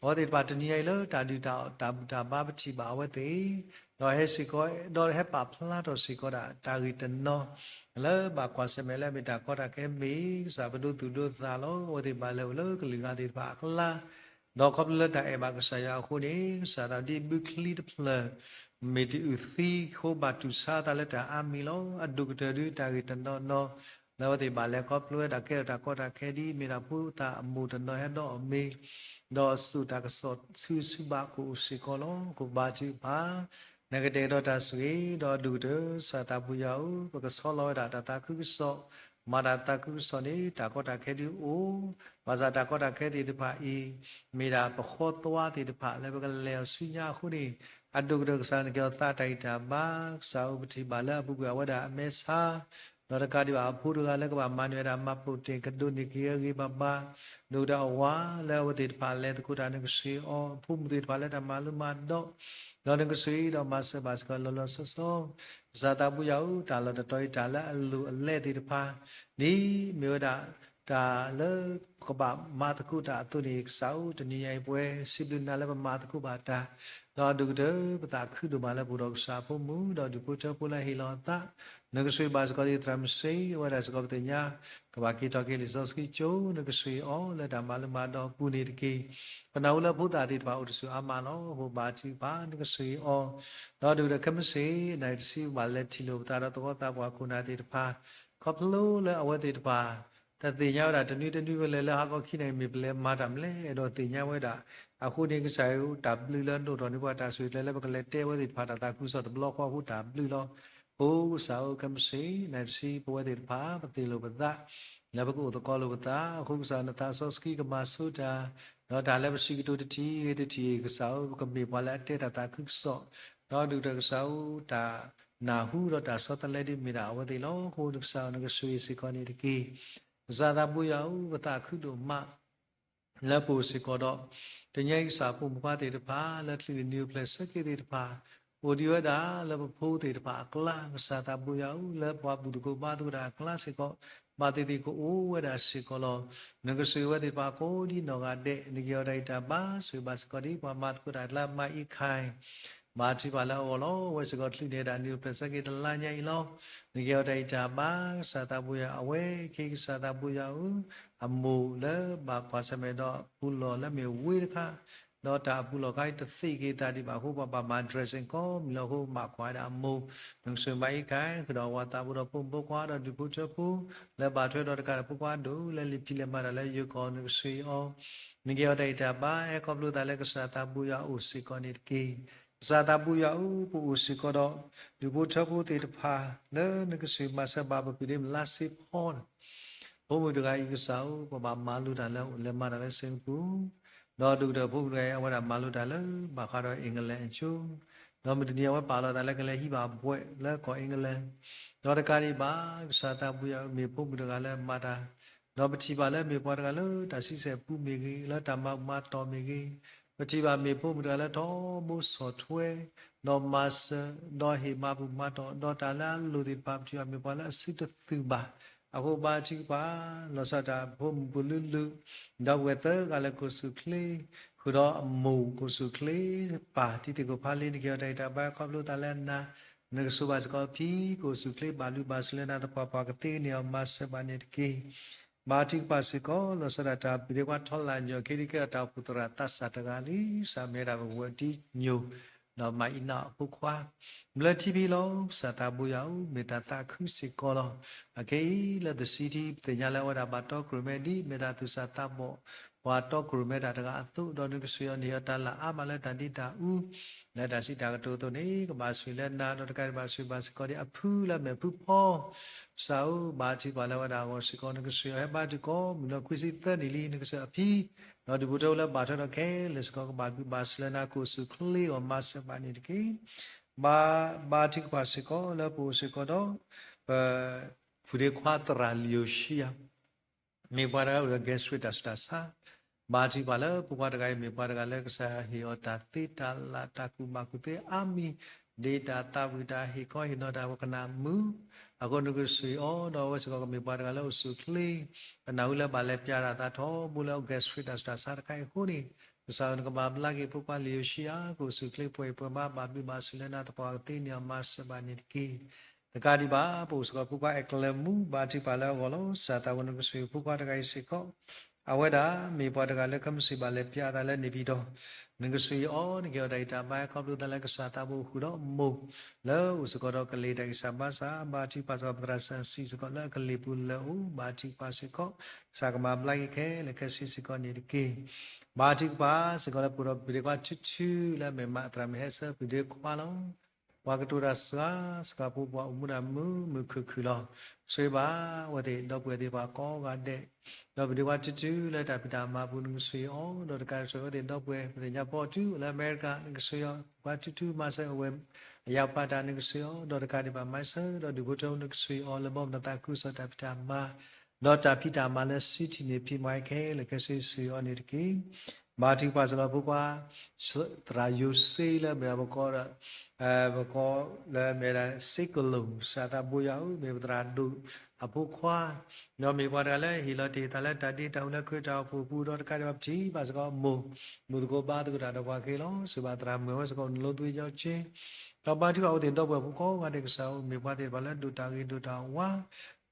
အဝဲသ့ၣ်တဖၣ်တနံၤညါအံၤလၢတၢ်ဒုးတၢ်အီၣ်တၢ်ဘူၣ်တၢ်ဘါ ပထံၣ်ဘၣ်အဝဲသ့ၣ် ဒီးဟဲစ့ၢ်ကီး ဒီးဟဲပာ်ဖျါထီၣ်စ့ၢ်ကီးဒၣ်တၢ်ဂ့ၢ်တနီၤ လၢဘၣ်ကွၢ်ဆၢၣ်မဲာ်လၢအမ့ၢ်တၢ်ကီတၢ်ခဲမ့ၢ် ကစၢ်ပဒိသူၣ်ဒိသးလီၤ. အဝဲသ့ၣ်ဘၣ်လဲၤအိၣ်လၢကလုာ်ဂၤသ့ၣ်တဖၣ်အကျါ ဒီးခီဖျိလၢတၢ်အဲၣ်ဘၣ်ကစၢ်ယွၤအဃိန့ၣ် ကစၢ်သးဒ်ဘုချံတဖျၢၣ် မ့ၢ်တအုၣ်သံ ဃိဘၣ်တူၢ်ဆါသးလၢတၢ်အါမံၤလီၤ. အဒိၣ်ကတၢၢ်ဒုးတၢ်ဂ့ၢ်တနီၤနီၤ လၢအဝဲသ့ၣ်ဘၣ်လဲၤခီဖျိဝဲဒၣ်ကဲထီၣ်တၢ်ကီတၢ်ခဲဒ်အမ့ၢ်ဒၣ်ဖိသၣ်အမိၢ်တနီၤဟဲဒီးအီၤမ့ၢ် ဒီးသူၣ်တၢ်ကစီၣ်ဆူၣ်ဆူၣ်ဘၣ်ကအိၣ်စ့ၢ်ကီးလီၤ. ကဘါထုကဖၣ် နကတဲာ်ကတီၤတၢ်ဆိၣ်ဂ့ၤ ဒီးအဒိၣ်ကတၢၢ် ကစၢ်သးဘိယွၤဧၢ ပကဆီလီၤဝဲဒၣ်တၢ်သးခုကစီၣ်, မၤတၢ်သးခုကစီၣ်န့ၣ် တၢ်ကီတၢ်ခဲဒုးအိၣ်, ဘၣ်ဆၣ်တၢ်ကီတၢ်ခဲသ့ၣ်တဖၣ်အံၤ မ့ၢ်ဒၣ်ပဃီသွါသ့ၣ်တဖၣ် လၢပကလဲၤအီၤဆူညါအဃိန့ၣ် အဒိၣ်ကတၢၢ်ကစၢ်နကဟ့ၣ်အီၤသးတၢ်ဂံၢ်တၢ်ဘါ, ကစၢ်ဧၢ ပထံၣ်ဘၣ်လၢအပူၤကွံာ်အဝဲဒၣ်အမဲာ်ဆါ ဒီးတကးဒံးဘၣ်အဖိတဂၤလၢကဘၣ်မၤန့ၢ်ဝဲဒၣ် မှတ်ပုံတင် ကဒိးန့ၢ်က့ၤအဂ့ၤဘၣ်ဘၣ်, ဒ်ကဒီးအဝၤလၢအဝဲသ့ၣ်တဖၣ်လဲၤသကိးတၢ် နကဆှၢအီၤ, အဖိမုၣ်သ့ၣ်တဖၣ်လၢတၢ်မၤလိမၤဒိး, ဒီးနကဆှၢဒီးမၤစၢၤဘၣ်စ့ၢ်ကီးလီၤလီၤဆီဆီ ကစၢ်သးဘိယွၤဧၢ, တၢ်လီၢ်တတီၤအံၤ တၢ်လၢအလိၣ်အလဲသ့ၣ်တဖၣ်န့ၣ် မ့ၢ်ဝဲဒၣ် တၢ်လၢပကဘၣ်မၤသကိးတၢ်အသိးန့ၣ် ကစၢ်ဧၢ, တနံၤညါအံၤပဝဲစံးဘျုးနၤလၢပမၤသကိးဘၣ်တၢ်, ဒီးဒိၣ်ကတၢၢ်ပသးခုဒိၣ်မးလၢပအိၣ်ဒီးကစၢ်အဖိမုၣ် ဒီးဒူၣ်ဖိထၢဖိလၢဟ့ၣ်လီၤအသး, နကဆှၢဘၣ်စ့ၢ်ကီးသ့ၣ်သရၣ်မုၣ်စ့ၢ် အဝဲဒၣ်စ့ၢ်ကီးပသ့ၣ်ညါ ကဘၣ်က့ၤထီၣ်က့ၤလံာ်စီဆှံကၠိ, နကဆှၢအီၤလၢတၢ်မၤလိမၤဒိးအပူၤန့ၣ်တက့ၢ်. ပနၢ်ဟူလၢဖိသၣ်သ့ၣ်တဖၣ်အိၣ်တဆူၣ်အါမးလီၤ. အဃိဘၣ်ထုကဖၣ် နကဆှၢအီၤ, ဒီးဒိၣ်ကတၢၢ်ခဲမုၢ်ဆ့ၣ် နၣ်ရံၣ်တဆံ ဘၣ်လဲၤထံၣ်လိာ်ပသးဒီးသဝီသးပှၢ်ခိၣ်နၢ်သ့ၣ်တဖၣ်, ခီဖျိလၢအဝဲသ့ၣ်တဖၣ် တသ့ၣ်ညါဝဲဒၣ်တနွံတနွံဝဲလဲၣ် လၢဟါခီခံနၣ်ရံၣ် မ့ၢ်ပလဲၤမၤတၢ်မနုၤလဲၣ် အဲၣ်ဒိးသ့ၣ်ညါဝဲဒၣ်. အဃိန့ၣ် ကစၢ်ယွၤတၢ်ဘျုးလၢနအိၣ်ထီၣ်န့ၢ်ပှၤတၢ်ဆိၣ်ဂ့ၤလၢပကလဲၤတဲအဝဲသ့ၣ်တဖၣ်တၢ်သးခုကစီၣ်တဘျီဃီအဃိတၢ်ဘျုးလီၤ. အဃိကစၢ်ဧၢ ခဲမုၢ်ဆ့ၣ် နၣ်ရံၣ်တဆံ ပဝဲသ့ၣ်တဖၣ် ပသ့ၣ်လိာ်ပသး လၢပကအိၣ်သကိးလိာ်ပသး, အဃိကစၢ်နသးစီဆှံကမၤဆိတၢ်, ဒီးတၢ်လၢပစံးကတိၤတထံၣ်ဂ့ၤတထံၣ် ကစၢ်ဧၢ ပကမ့ၢ်ပှၤလၢအတဲတၢ်သးခုကစီၣ်, ဒီးဒိၣ်ကတၢၢ်ကစၢ်ဧၢ တၢ်နၢ်ဟူဒီးတၢ်ဆီတလဲဒ်မ့ၢ်ဒၣ်အဝဲသ့ၣ်လီၤ. အဃိကစၢ်ဧၢ နကဆိၣ်ဂ့ၤစ့ၢ်ကီးန့ၣ်တက့ၢ်. ကစၢ်သးဘိယွၤဧၢ ပသးခုဒိၣ်မး လၢပအိၣ်စ့ၢ်ကီးဒီး တနံၤအံၤကစၢ်ဖိမုၣ်ဖိခွါသ့ၣ်တဖၣ် လၢချုးနံၣ်အိၣ်ဖျဲၣ်ဆၢက့ၤသ့ၣ်တဖၣ် အိၣ်ဒံးဝဲဒၣ်လၢပဖိသ့ၣ်တဖၣ်အကျါ ကစၢ်သးဘိယွၤဧၢ လၢပှၤဘူၣ်သကိးဘါသကိးတၢ်အကျါစ့ၢ်ကီး ဘၣ်သ့ၣ်သ့ၣ်ကအိၣ်ဝဲဒၣ်စ့ၢ်ကီးလီၤ. နကဆိၣ်ဂ့ၤဝဲသ့ၣ်တဖၣ်ကိးဒံနီၢ်ဂၤဒဲး နကဟ့ၣ်အီၤတၢ်ဂံၢ်တၢ်ဘါ ဆိၣ်ဂ့ၤဘၣ်စ့ၢ်ကီးဒ်ပှၤမၤသကိးတၢ်အကျါ မၤအံခါအံၤ ဘၣ်ထုကဖၣ်လၢအဂီၢ်လီၤ. အဝဲစ့ၢ်ကီးချုးန့ၢ်ဒၣ်နံၣ်အိၣ်ဖျဲၣ်ဆၢက့ၤတလါညါအံၤလီၤ. နကဟ့ၣ်အီၤတၢ်ဂံၢ်တၢ်ဘါ ကစၢ်သးဘိယွၤ အဝဲခဲကစၢ်သးဘိယွၤဧၢ အမိၢ်လၢဘၣ်ကွၢ်ဆၢၣ်မဲာ်ဒီးအပူၤလီၢ်လၢမ့ၢ်ဝ့တခါ ဒီးတၢ်အပူၤလီၢ်ခါအံၤတသ့က့ၤသးဒံးဘၣ်အဃိ ပှၤဘၣ်မၤ dressing ကိးမံၤလီၤအဃိ ဘၣ်ကွၢ်ဝဲဒၣ်အမိၢ်, နကဆိၣ်ဂ့ၤမၤအံခါအံၤ ဃုာ်ဒီးအဝၤသးဖိဒီးဖိမုၣ်ဖိခွါဒီးဒူၣ်ဖိထၢဖိ လၢဘၣ်ထွဲဒီးတကးဒီးဖိခွါဒိၣ်လၢလံာ်ဖံးလဲၢ်မၤတၢ်လၢယိၤကီၢ် နကဆိၣ်ဂ့ၤအီၤ, နကဟ့ၣ်အီၤတၢ်ဂံၢ်တၢ်ဘါ ဟဲခီဖျိသးလၢကစၢ်သးဘိယွၤအအိၣ်စ့ၢ်ကီးန့ၣ်တက့ၢ်. ကစၢ်သးဘိယွၤဧၢ ပအိၣ်စ့ၢ်ကီးဒီး ဒူၣ်ဖိထၢဖိသ့ၣ်တဖၣ် လၢနကဆိၣ်ဂ့ၤမၤစၢၤဘၣ်ပဖုဒ့မုၣ်လါစ့ဖီ ဖိမုၣ်တဂၤအံၤကစၢ်ဧၢ ပဘၣ်မၤလိတၢ်လၢလဲၤမၤတၢ်လၢ Singapore, ဒီးဒိၣ်ကတၢၢ်ဖိမုၣ်တဂၤအံၤ အဝဲဒၣ်မၤလိတၢ်လၢဘၣ်ဃးဒီး England အကၠိ, ဒီးမုၢ်တနံၤအဝဲပာ်လီၤသးလၢကလဲၤဟံးဘၣ်ဘွဲ့လၢကီၢ် England, ဒီးတကးဒံးဘၣ် ကစၢ်သးဘိယွၤမ့ၢ်ဖိမုၣ်တဂၤလၢမၤတၢ်, ဒီးပထံၣ်ဘၣ်လၢမ့ၢ်ပှၤတဂၤလၢတၢ်ဆံဆဲၣ်ပူၤမ့ၢ်ဂ့ၤ, လၢတၢ်မၤဘူၣ်မၤတီၢ်မ့ၢ်ဂ့ၤ, ပထံၣ်ဘၣ်မ့ၢ်ဖိမုၣ်တဂၤလၢထီဘိဆီၣ်ထွဲ ဒီးမၤစၢၤ, ဒီးဟ့ၣ်မၤဘူၣ်မၤတီၢ်, ဒီးတၢ်လၢအလိၣ်သ့ၣ်တဖၣ် ပထံၣ်ဘၣ်မ့ၢ်ပှၤလၢအစုတသုးဘၣ်. အဃိဘါထုကဖၣ် လီၤဆီဒၣ်တၢ်ဖိမုၣ်ဖိလုၢ်လုၢ်, ဒီပုၢ်ဝဲၢ်သၢဂၤလၢကိးဆူၣ်ချ့, ဃုာ်ဒီးအမိၢ်ကိးဆူၣ်ချ့, ပၢ်တံၤသကိးဖးလ့ နကဟ့ၣ်အီၤတၢ်ဂံၢ်တၢ်ဘါခီဖျိသးလၢနၤ, နကဆိၣ်ဂ့ၤဘၣ်စ့ၢ်ကီးအဖံ ကိးဆူၣ်ချ့ ဘၣ်ဘျုးဘၣ်ဆိၣ်လၢနၤသပှၢ်ပှၢ် ကသ့န့ၢ်အီၤ မၤစၢၤဘၣ်န့ၣ်တက့ၢ်. ဘါထုကဖၣ်စ့ၢ်ကီး လီၤဆီဒၣ်တၢ် ပှၤဒ့ခွါထီလၣ်ညီၣ် ခဲဒံးကဲထီၣ်တၢ်အိၣ်ဖှိၣ်သရၣ်သးစၢ်တဂၤလံ, ကစၢ်မ့ၢ်ဝဲဒၣ်ပကဝဲၢ်တံၤညိၣ်, ဒီးမၤအံၤနီၢ်အဖိခွါ မ့ၢ်လၢထံဖံလီၤ. ကစၢ်သးဘိယွၤဧၢ မ့ၢ်တၢ်သးခုစ့ၢ်ကီးလီၤ. အခဲအံၤလၢ The City ပသ့ၣ်ညါလၢအဝဲဒၣ်ဘၣ်တီခိၣ်ရိၣ်မဲဒ် မ့ၢ်တၢ်သူၣ်စၢ်သးဘီၣ် ပှၤတီခိၣ်ရိၣ်မဲတၢ်တဂၤအသိး, ဒီးနကဆိၣ်ဂ့ၤအီၤန့ၢ်အီၤတၢ်လၢအါမးလၢတၢ်ဒ့တၢ်အူ လၢတၢ်စံးတၢ်ကတိၤအသိးန့ၣ် ကဘၣ်ဆိၣ်ဂ့ၤလၢနၤ ဒီးတကးဒံးဘၣ်ဆိၣ်ဂ့ၤဘၣ်စ့ၢ်ကီးဒ်အဖုလၢအမ့ၢ်ဖုဖီ ကစၢ်ဧၢ ဘါထုကဖၣ်လၢအဝဲဒၣ်အဂီၢ်စ့ၢ်ကီး နကဆိၣ်ဂ့ၤအီၤ ဟဲဘါထုကီး မုၢ်လီၤခွံဆံသၢနံၣ်လံ နကဆိၣ်ဂ့ၤအဖံ ဒီးဒူၣ်ဖိထၢဖိလၢဘၣ်ထွဲဒီးခဲလၢာ်စ့ၢ်ကီး ကဘၣ်ဘျုးဘၣ်ဆိၣ်လၢနၤ ကိးဆူၣ်ချ့အီၤမၤစၢၤဘၣ်န့ၣ်တက့ၢ်. ဘါ ဘါထုကဖၣ်စ့ၢ်ကီးလၢပအိၣ်စ့ၢ်ကီးဒီး ပ ဖုဒ့ခွါသရၣ်လံာ်ယိၤၡံယၤ မ့ၢ်ပှၤတဂၤအိၣ်ဒီး gastric တၢ်ဆူးတၢ်ဆါ, ဘါထုကဖၣ်လၢဖိခွါတဂၤအံၤ မ့ၢ်ပှၤတဂၤလၢကစၢ်ဟ့ၣ်အီၤတၢ်သ့တၢ်လၢ် တၢ်ကူၣ်ဘၣ်ကူၣ်သ့အါမံၤ, ဒ်တၢ်သးဝံၣ်တၢ်ဟ့ၣ်ခီဟ့ၣ်နီၤတၢ် ပကနၣ်မုာ်, အဃိနကဆိၣ်ဂ့ၤအီၤ ဒီးအဝဲစ့ၢ်ကီးကမ့ၢ်ပှၤတဂၤလၢအိၣ်ဆူၣ်အိၣ်ချ့, ပနၢ်ဟူလၢဘၣ်လဲၤပျးတၢ်သးထီဘိလၢ gastric တၢ်ဆူးတၢ်ဆါတခါအံၤအဃိန့ၣ်, ကစၢ်ဧၢ နကမၤဘျါက့ၤဖိခွါလံာ်ယိၤၡံယၤ ကအိၣ်ဆူၣ်အိၣ်ချ့ပှဲၤအံၤပှဲၤမး ဘၣ်ဘျုးဘၣ်ဆိၣ်လၢနၤသပှၢ်ကသ့န့ၢ်အီၤမၤစၢၤဘၣ်န့ၣ်တက့ၢ်. တကးဒံးဘၣ် ပအိၣ်စ့ၢ်ကီးဖိခွါအဲၣ်ကျၢၤမူ ဘါထုကဖၣ်လၢအဂီၢ်လီၤ. ကစၢ်သးဘိ နကဆိၣ်ဂ့ၤဖိခွါတဂၤအံၤစ့ၢ်ကီး, အဝဲဒၣ်မ့ၢ်ပှၤတဂၤလၢခဲမုၢ်ဆ့ၣ်ဘၣ်လဲၤပျးအသးလၢန့ၣ်ပၢ်ဒီး, နကဆိၣ်ဂ့ၤအီၤ နကဟ့ၣ်အီၤတၢ်ဂံၢ်တၢ်ဘါ ခီဖျိသးလၢကစၢ်သးဘိဃုာ်ဒီးမိၢ်, လၢအိၣ်စ့ၢ်ကီးဒီးကလံၤတၢ်ဂံၢ်စၢ်ဘါစၢ်, ဘါထုကဖၣ်စ့ၢ်ကီးပသရၣ်စီဆှံစ့ၢ်ကီးလၢအကလံၤပူၤလၢအအိၣ်, ဘါထုကဖၣ်စ့ၢ်ကီး, ကစၢ်ကမၤဘျါက့ၤခဲလၢာ်ခဲဆ့စ့ၢ်ကီးန့ၣ်တက့ၢ်. ဘါထုကဖၣ်စ့ၢ်ကီးလၢပအိၣ်ဒီးပဒ့ခွါထူထူလၢအမ့ၢ်မး သရၣ်မုၢ်ဟဲဆၢပဒ့ခွါလီၤ. ပှၤကတိၤတၢ်စှၤစှၤဖိ ပှၤအိၣ်မူဒၣ်မုာ်မုာ်ခုၣ်ခုၣ်လီၤ. ဆိၣ်ဂ့ၤဘၣ်အဝဲသ့ၣ် ဒီပုၢ်ဝဲၢ်သ့ၣ်တဖၣ်ကိးဂၤဒဲး, ဒီးပဒ့ခွါထူထူလၢတၢ်ဖံးတၢ်မၤပူၤ နကဆိၣ်ဂ့ၤအီၤ, ဒီးတကးဒံးဆိၣ်ဂ့ၤအဝဲသ့ၣ်ဒီပုၢ်ဝဲၢ် ပသ့ၣ်ညါပီၣ်ထူအိၣ်လၢအမဲရကၤ နကဆိၣ်ဂ့ၤအီၤ, ပှၤထူထူမၤစၢၤအဝဲ အယၣ်ပာ်တၢ်နကဆှံအီၤ ဒီးတကးဒံးဘၣ်မၤစၢၤ ဒီးဒုးဖိထၢဖိနကဆှံအီၤ လၢဘီမုၢ်နသးခုကစီၣ်တၢ်ဖံးတၢ်မၤ ဒီးတၢ်ဖံးတၢ်မၤလၢစံးထံၣ်န့ၢ်ဖံးမၤခဲလၢာ်ခဲဆ့ဆှံအီၤန့ၣ်တက့ၢ်. ဘါထုကဖၣ်စ့ၢ်ကီးဖိခွါ သရၣ်ယိၤစ့လၢမ့ၢ်ဒၣ်ပကီၢ်ဒီး ပကီၢ်လၢမ့ၢ်ဒၣ်စ့ကလိၣ် စးသးဘိယွၤဧၢ မ့ၢ်ပသရၣ်ဒိၣ်အဖိခွါ ဒီးမ့ၢ်ပှၤတဂၤလၢဟ့ၣ်လီၤတ့ၢ်သးလၢတၢ်ဒ့တၢ်အူလၢခရံာ်တၢ်အိၣ်ဖှိၣ်အပူၤ ဒီးတကးဒံးဘၣ်ပထံၣ်ဘၣ်စ့ၢ်ကီးအမိၢ် မူသကိးဘါသကိးတၢ်ဒီးပှၤခဲလီၤ. စံးဘၣ်သရၣ်မုၣ်ဝဲစ့ၢ်ကီး နလိသွံကၠီက့ ဒီးဘါထုကဖၣ်အဝဲသ့ၣ်ဒီပုၢ်ဝဲၢ်ဖိကိးဂၤဒဲးကစၢ်ဧၢ မ့ၢ်ပှၤသ့ၣ်တဖၣ်လၢဒိၣ်တၢ်ဂ့ၤဒိၣ်တၢ်ဝါ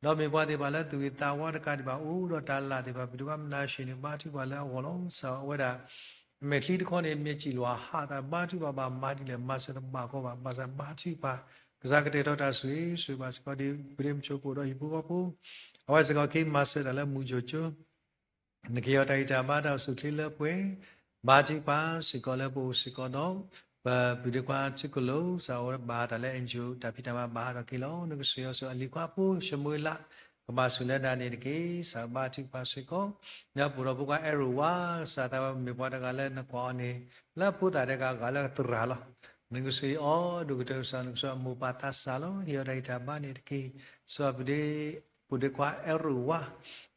ဒီးမ့ၢ်ပှၤသ့ၣ်တဖၣ်လၢသူၣ်ဂ့ၤသးဝါတကးဒံးဘၣ် အိၣ်ဒီးတၢ်လၢ်သ့ၣ်တဖၣ် ပဒုးကွၢ်မနၤၡ့ၣ်န့ၣ် ဘါထုကဖၣ်လၢအဂီၢ်လီၤ. စံးအဝဲဒၣ် မဲာ်ချံတခီန့ၣ် မ့ၢ်စံၣ်လီၤဟးသး ဘါထုကဖၣ်ဘၣ်မၤဒ်လဲၣ် မၤစၢၤတဘၣ်ကီဘၣ် ဘၣ်ဆၣ်ဘါထုကဖၣ် ကစၢ်ကတဲာ်ထီၣ်တၢ်ဆိၣ်ဂ့ၤ ဆိၣ်ဂ့ၤဘၣ်စ့ၢ်ကီးဒ် ပဒ့မုၣ်ဆိကမိၣ်ဒီးဟံၣ်ဖိဃီဖိ အဝဲစ့ၢ်ကီးက့ၤမၤစၢၤတၢ်လၢမူကၠိကၠိ နကဟ့ၣ်အီၤတၢ်ဂံၢ်တၢ်ဘါတၢ်အိၣ်ဆူၣ်အိၣ်ချ့လၢပှဲၤ ဘါထုကဖၣ်စ့ၢ်ကီးလၢပအိၣ်စ့ၢ်ကီးဒီး ပပုၢ်ဒီခွါထံကလိာ် စးအီၤဘၣ်တၢ်လၢ NGO တၢ်ဖံးတၢ်မၤဘၣ်ဟးထီၣ်က့ၤလီၤ. နကဆှံအီၤဆူအလံၤခွါဖိ ၡမူၤအ့လး ကဘၣ်ဆိၣ်လၢဒၣ်န့ၣ်တက့ၢ်. စးဘါထုကဖၣ်စ့ၢ်ကီး ဒီးပအိၣ်ဒီးဖိခွါအဲၣ်ရိၣ်ဝါ စးသးဝဲမ့ၢ်ပှၤတဂၤလၢနကွၢ်အီၤန့ၣ် လၢဖိသၣ်တဂၤဂၤလၢသရၣ်လီၤ. နကဆှံအီၤ ဒိၣ်ကတၢၢ်ကစၢ် နကဆှံအီၤမိၢ်ပၢ်သးစၢ်လီၤ. ဟ့ၣ်အီၤတၢ်ဂံၢ်တၢ်ဘါန့ၣ်တက့ၢ်. စးပဒ့ ပဒ့ခွါအဲၣ်ရိၣ်ဝါ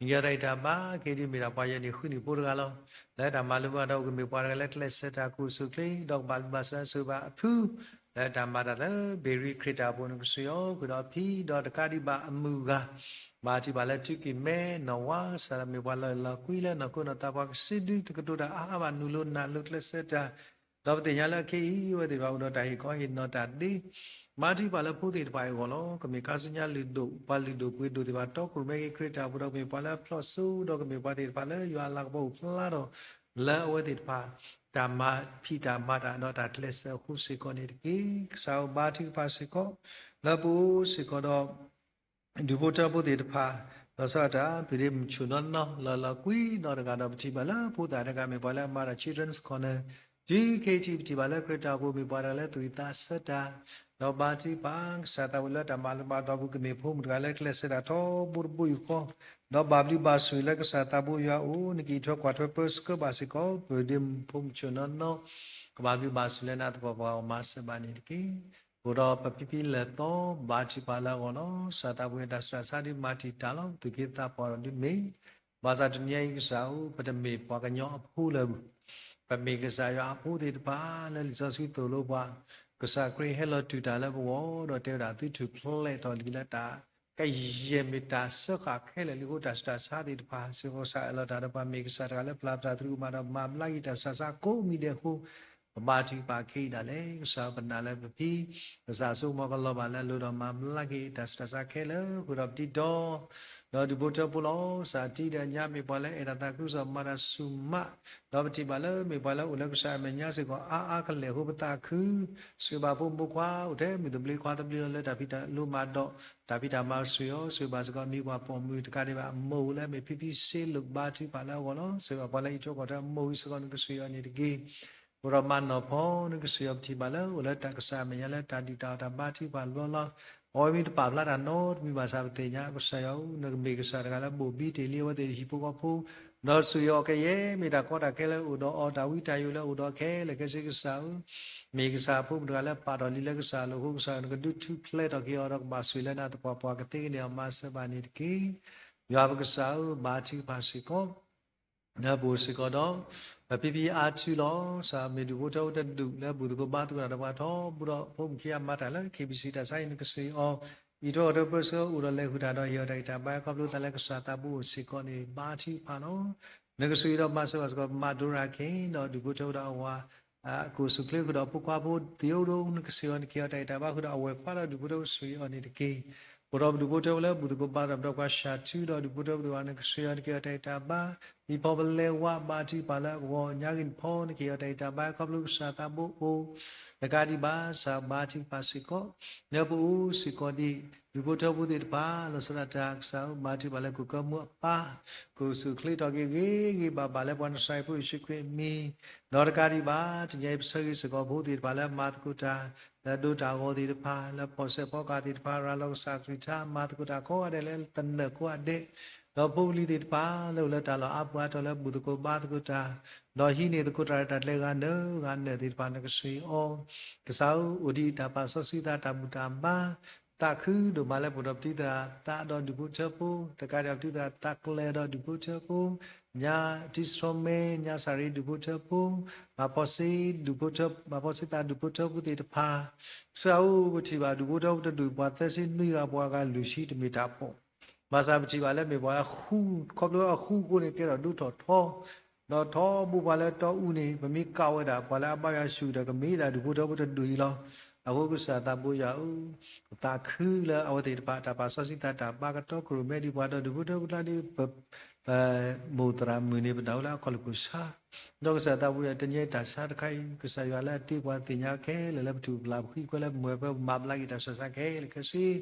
ယတၢ်ဂံၢ်တၢ်ဘါ က့ၤဒ်မ့ၢ်ဒၣ်ပှၤယဲန့ၣ် ဃုနံၣ်ဖိတဂၤလီၤ. လၢတၢ်မၤလိမၤဒိးကမ့ၢ်ပှၤတဂၤလၢကျဲးစၢးတၢ်ကူၣ်ဆူၣ်ချ့ ဒီးကဘၣ်ဘၣ်စၢၤဆိၣ်ဘၣ်အဖု လၢတၢ်မၤတၢ်လၢဘ့ၣ်ရံခရံာ်တၢ်အပူၤ နကဆှံအီၤ ဃုာ်ဒီးဖံဒီးတကးဒံးဘၣ်အမုၢ်ဂၤ ဘါထုကဖၣ်လၢထုက့ၤမဲနီၢ်ဝါ ကစၢ်လၢမ့ၢ်ပှၤလၢလီၤကွံလၢနီၢ်ခိနီၢ်သးပှၤကစံးဒု တကတိၤတၢ်အါအါဘၣ် နုာ်လီၤနၢ်လီၤကျဲးစၢးတၢ် ဒီးပသ့ၣ်ညါလၢခဲအံၤ အဝဲသ့ၣ်တဖၣ်အိၣ်ဒီးတၢ်ဟ့ၣ်ခီဟ့ၣ်နီၤတၢ်ဒ့ ဘါထုကဖၣ်လၢဖိသ့ၣ်တဖၣ်အံၤအဂီၢ်လီၤ. ကမ့ၢ်ခါဆူညါလုၢ်ဒိၣ် ပှၤလုၢ်ဒိၣ်ပှ့ၤဒိၣ်သ့ၣ်တဖၣ် တီခိၣ်ရိၣ်မဲက့ၤခရံာ်တၢ်အပူၤဒီး ကမ့ၢ်ပှၤလၢအဖျီၣ်စိ ဒီးကမ့ၢ်ပှၤသ့ၣ်တဖၣ်လၢယွၤအလၤကပီၤအိၣ်ဖျါထီၣ် လၢအဝဲသ့ၣ်တဖၣ် တၢ်မၤဖံးတၢ်မၤတၢ်ဒီးတၢ်ကျဲးစၢးအဃိစ့ၢ်ကီးန့ၣ်တက့ၢ်. ကစၢ်ဧၢ ဘါထုကဖၣ်စ့ၢ်ကီး လၢပအိၣ်စ့ၢ်ကီးဒီး ဒူၣ်ဖိထၢဖိသ့ၣ်တဖၣ် လီၤဆီဒၣ်တၢ် ပဒ့မုၣ်ဆူၣ်နီၢ်နီၢ် လီၤလီၤကွံနီတဂၤဒီး ပထံၣ်ဘၣ်လၢဖိသၣ်တဂၤမ့ၢ်ပှၤလၢအမၤတၢ် Children's Corner တုၤခဲအံၤထံး ပထံၣ်ဘၣ်လၢခရံာ်တၢ်အပူၤ မ့ၢ်ပှၤတဂၤလၢသူၣ်ဂံၢ်သးဆၢတၢ် ဒီးဘါထုကဖၣ် ကစၢ်သးဝံၤလၢတၢ်မၤလိမၤဒိးပူၤ ကမ့ၢ်ဖိမုၣ်တဂၤလၢကျဲးစၢးတၢ်ထီဘိတဘိယူၢ်ဃီ ဒီးဘၣ်ဘျုးဘၣ်ဆိၣ်ဂ့ၤလၢကစၢ်သးဘိယွၤအအိၣ် နကအံးထွဲကွၢ်ထွဲပၢဆှၢဘၣ်စ့ၢ်ကီး ပဒ့မုၣ်ဖိမုၣ်ဆူၣ်နီၢ်နီၢ် ကဘၣ်ဘျုးဘၣ်ဆိၣ်ဂ့ၤလၢနသပှၢ်ပှၢ်အီၤမၤစၢၤဘၣ်န့ၣ်တက့ၢ်. အိၣ်ဒီးပဖံဖံလၢာ်သီ ဘါထုကဖၣ်လၢအဂီၢ်လီၤ. ကစၢ်သးဘိတၢ်ဆူးတၢ်ဆါဒုးမၤတံာ်တာ်လီၤ. ပသူၣ်က့သးပှၢ်ဒီးဒုးမ့ၢ် ဘၣ်ဆၣ်တနံၤအံၤကစၢ်ဧၢ ပတမ့ၢ်ပှၤကညီအဖိလၢၤဘၣ်. ပမ့ၢ်ကစၢ်ယွၤအဖိသ့ၣ်တဖၣ်လၢလံာ်စီဆှံသိၣ်လိပှၤ, ကစၢ်ခရံာ်ဟဲလီၤတူၢ်တၢ်လၢပဂီၢ် ဒီးတဲဝဲဒၣ်သုထူၣ်ဖျဲးထီၣ်လံလၢတၢ် ကယဲၢ်မ့ၢ်တၢ်စၢဃာ်ခဲလၢာ်လံအဃိ တၢ်ဆူးတၢ်ဆါသ့ၣ်တဖၣ် စ့ၢ်ကီးကစၢ်အၢၣ်လီၤတၢ်ဒီးပှၤ မ့ၢ်ကစၢ်တဂၤလၢပျၢ်ပတၢ်သရူးကမၣ်ဒီးမၤဘျါက့ၤတၢ်ဆူးတၢ်ဆါကိးမံၤဒဲးအဃိ ပဘါထုကဖၣ်ခဲအံၤဒၣ်လဲာ် ကစၢ်ပနာ်လၢပဖံ ကစၢ်ဆိကမိၣ်ကလီၤဘၣ်လၢအလိၣ်ဒီးမၤဘျါက့ၤတၢ်ဆူးတၢ်ဆါခဲလၢာ် ဃုာ်ဒီးပထံၣ်ဒီး ဒီးဒူၣ်ဖိထၢဖိလီၤ. ကစၢ်တံၤဒီးညါမ့ၢ်ပှၤလၢအဲၣ်တၢ်သးခုကစီၣ်မၤတၢ်ဆူၣ်မး ဒီးပထံၣ်ဘၣ်လၢမ့ၢ်ပှၤလၢအိၣ်လၢကစၢ်အမဲာ်ညါစ့ၢ်ကီးအါအါကလဲာ်အဃိ ပသးခု ဆိၣ်ဂ့ၤဘၣ်ဖိမုၣ်ဖိခွါ အိၣ်ထဲမုၢ်သဘျ့ခွါသဘျ့လီၤလၢတၢ်ဖံးတၢ်လိမၤဒီး တၢ်ဖံးတၢ်မၤဆိၣ်ဂ့ၤအီၤ ဆိၣ်ဂ့ၤဘၣ်စ့ၢ်ကီးမံၤပှၢ်ပိာ်မုၣ်တကးဒံးဘၣ် အမိၢ်လၢမ့ၢ်ဖံဖံစ့လိာ်ဘါထုကဖၣ်လၢအဂီၢ်လီၤ. ဆိၣ်ဂ့ၤဘၣ်ပှၤလၢအံးထွဲကွၢ်ထွဲအမိၢ်ဝံၤစ့ၢ်ကီး နကဆိၣ်ဂ့ၤအီၤန့ၣ်တက့ၢ်. အိၣ်ဒီးမၤနီၢ်ဖီ နကဆိၣ်ဂ့ၤအီၤ ပထံၣ်ဘၣ်လၢအိၣ်လၢတၢ်ကစၢ်အမဲာ်ညါလၢတၢ်ဒုၣ်တၢ်အီၣ်တၢ်ဘါထုကဖၣ်လီၤလီၤ. အဝဲမ့ၢ်တပာ်ဖျါတၢ်နီတမံၤဘၣ်ဆၣ် ပသ့ၣ်ညါကစၢ်ယွၤဧၢ နကမ့ၢ်ကစၢ်တဂၤလၢဘိၣ်ဘံတ့ၢ်လံအဝဲသ့ၣ်ဟံၣ်ဖိဃီဖိ ဒီးဆိၣ်ဂ့ၤအီၤကယဲၢ် မ့ၢ်တၢ်ကီတၢ်ခဲလၢအိၣ်ဒီးအီၤ တၢ်ဝံတၢ်ယိာ်လၢအိၣ်ဒီးခဲလၢာ်ခဲဆ့ကစၢ်ဧၢ မ့ၢ်ကစၢ်အဖိမုၣ်တဂၤလၢပာ်ထီၣ်လံလၢကစၢ်အလိၤအဃိ ကစၢ်နကဒုးထူၣ်ဖျဲးထီၣ်က့ၤအီၤဒီးကဘၣ်ဆိၣ်ဂ့ၤလၢနၤသပှၢ်ပှၢ် ကသ့ကန့ၢ်အီၤမၤစၢၤဘၣ်န့ၣ်တက့ၢ်. ယွၤပကစၢ်ဧၢ ဘါထုကဖၣ်စ့ၢ်ကီး လၢပအိၣ်စ့ၢ်ကီးဒီး ပဖံဖံအါထုလီၤ. ကစၢ်မ့ၢ်ဒူၣ်ဖိထၢဖိတဒူၣ်လၢဘူၣ်သကိးဘါသကိးတၢ်ဒီးပှၤထီဘိဒီး ဖိမုၣ်ခံဂၤမၤတၢ်လၢ KBC တၢ်ဆါအံၤ နကဆိၣ်ဂ့ၤအီၤ အံးထွဲကွၢ်ထွဲပၢဆှၢအိၣ်ဒီးလဲၤဃုာ်တၢ်ဒီးဟ့ၣ်အီၤတၢ်ဂံၢ်တၢ်ဘါ ခီဖျိသးလၢကစၢ်သးဘိအိၣ်စ့ၢ်ကီးန့ၣ် ဘါထုကဖၣ်လီၤ. နကဆိၣ်ဂ့ၤဒီးမၤစၢၤဘၣ်စ့ၢ်ကီး မၤဒိရၤခ့ၣ် ဒီးဒူၣ်ဖိထၢဖိဒီးအဝၤ အကူၣ်ဆူၣ်ချ့ဃုာ်ဒီးဖိခွါဖိသံးအိၣ်ဒိၣ် နကဆိၣ်ဂ့ၤအီၤ နကဟ့ၣ်အီၤတၢ်ဂံၢ်တၢ်ဘါဃုာ်ဒီးအဝဲၢ်ခွါဒီးဒူၣ်ဖိထၢဖိဆိၣ်ဂ့ၤအီၤန့ၣ်တက့ၢ်. အိၣ်ဒီးပဒူၣ်ဖိထၢဖိလၢဘူၣ်သကိးဘါဒီးပဒီးကွၢ်ဆၣ်ထူဒီးဒူၣ်ဖိထၢဖိသ့ၣ်တဖၣ် နကဆိၣ်ဂ့ၤအီၤ နကဟ့ၣ်အီၤတၢ်ဂံၢ်တၢ်ဘါ မံၤဖီပလဲဝါဘါထုကဖၣ်လၢအဂီၢ် ညါဂ့ၤနဖီ နကဟ့ၣ်အီၤတၢ်ဂံၢ်တၢ်ဘါ ခီဖျိကစၢ်သးဘိအိၣ် တကးဒံးဘၣ် ကစၢ်ဘါထုကဖၣ်စ့ၢ်ကီး လၢပအိၣ်စ့ၢ်ကီးဒံး ဒူၣ်ဖိထၢဖိသ့ၣ်တဖၣ် လီၤဆီဒၣ်တၢ် ကစၢ်ဧၢ ဘါထုကဖၣ်လၢကူၣ်ကၢမူအပၢ် ကူၣ်ဆူၣ်ချ့ထီၣ်က့ၤဂ့ၤဂ့ၤဘၣ်ဘၣ် လၢပှၤနစၤရ့းဖိယ့ၣ်ၡူးခရံာ်အမံၤ ဒီးတကးဒံးဘၣ် တနံၤအံၤပဆၢဂ့ၤစ့ၢ်ကီးဖိသ့ၣ်တဖၣ်လၢမၤသကိးတၢ် လၢဒိတၢ်ဂီၤသ့ၣ်တဖၣ် လၢဖီၣ်စဲးဖီကဟၣ်သ့ၣ်တဖၣ် ရၤလီၤကစၢ်ကလုၢ်ကထါ မၤသကိးတၢ်ကိးဂၤဒဲးလၢသနၢၣ်ကိးဂၤဒဲး ဒီးဖိပလံၤသ့ၣ်တဖၣ်လၢအိၣ်လၢတၢ်လီၢ်အါပူၤအါတီၤလၢဘူၣ်သကိးဘါသကိးတၢ်, ဒီးဟံးန့ၢ်သကိးတၢ်ရဲၣ်တၢ်ကျဲၤဂၤနၢၤဂၤနၢၤသ့ၣ်တဖၣ် နကဆှၢအီၤ, ကစၢ်ဧၢ, အိၣ်ဒံးတၢ်ပာ်စီဆှံသးတၢ်ဘူၣ်တၢ်ဘါ, သးခုဒိၣ်မးလၢပအိၣ်ဒီးပတံၤသရၣ်သးဒီးဒူၣ်ဖိထၢဖိ, တကးဒံးပတံၤသရၣ်သးကျဲၤဒီးဒူၣ်ဖိထၢဖိ, ညါတံၤဆီမဲ ညါစၢ်ရ့ဒူၣ်ဖိထၢဖိ, ဘၣ်ဖီၣ်စ့ဒူၣ်ဖိထၢ, ဘၣ်ဖီၣ်စ့သးဒူၣ်ဖိထၢဖိသ့ၣ်တဖၣ်, ကစၢ်ဧၢ, ပထံၣ်ဘၣ်ဒူၣ်ဖိထၢဖိတဒူၣ် ပှၤသၢဆံနွံဂၤ ပှၤဂၤလွံၢ်ဆံတမ့ၢ်တၢ်ပီၣ်, ဘၣ်ဆၣ်ပထံၣ်ဘၣ်လၢမ့ၢ်ပှၤဃူ, ခီဖျိအဃူအဃိန့ၣ် ကဲထီၣ်ဒိၣ်ထီၣ်ထီ, ဒီးထီဘိပှၤလၢတီအူန့ၣ် ပမ့ၢ်ကးဝဲဒၣ် ပှၤလၢအဘါယွၤဆူၣ်ဒီးကမ့ၢ်ဒၣ်ဒူၣ်ဖိထၢဖိတဒူၣ်အံၤလီၤ. အဃိကစၢ်သးဘိယွၤဧၢ, ပသးခုလၢအဝဲသ့ၣ်တဖၣ်တၢ်ပာ်စီဆှံသးတၢ်ဘါကတီၤ ကရိၣ်မဲဒံးပှၤဒီးဒူၣ်ဖိထၢဖိကျါဒ် ပမိၢ်သရၣ်မုၣ်န့ၣ် ပနၢ်ဟူလၢအခီၣ်လိာ်ခိၣ်ဆါ, ဒီးကစၢ်သးဘိယွၤတနံၤအံၤတၢ်ဆါတခါအံၤ ကစၢ်ယွၤလၢအတ့ပှၤသ့ၣ်ညါခဲလၢာ်လၢပထူၣ်ပလၢ်ပဃံကွဲလၢပမုၢ်ဝဲပမၤဘျါက့ၤတၢ်ဆှၢဆါခဲလၢာ်ခဲဆ့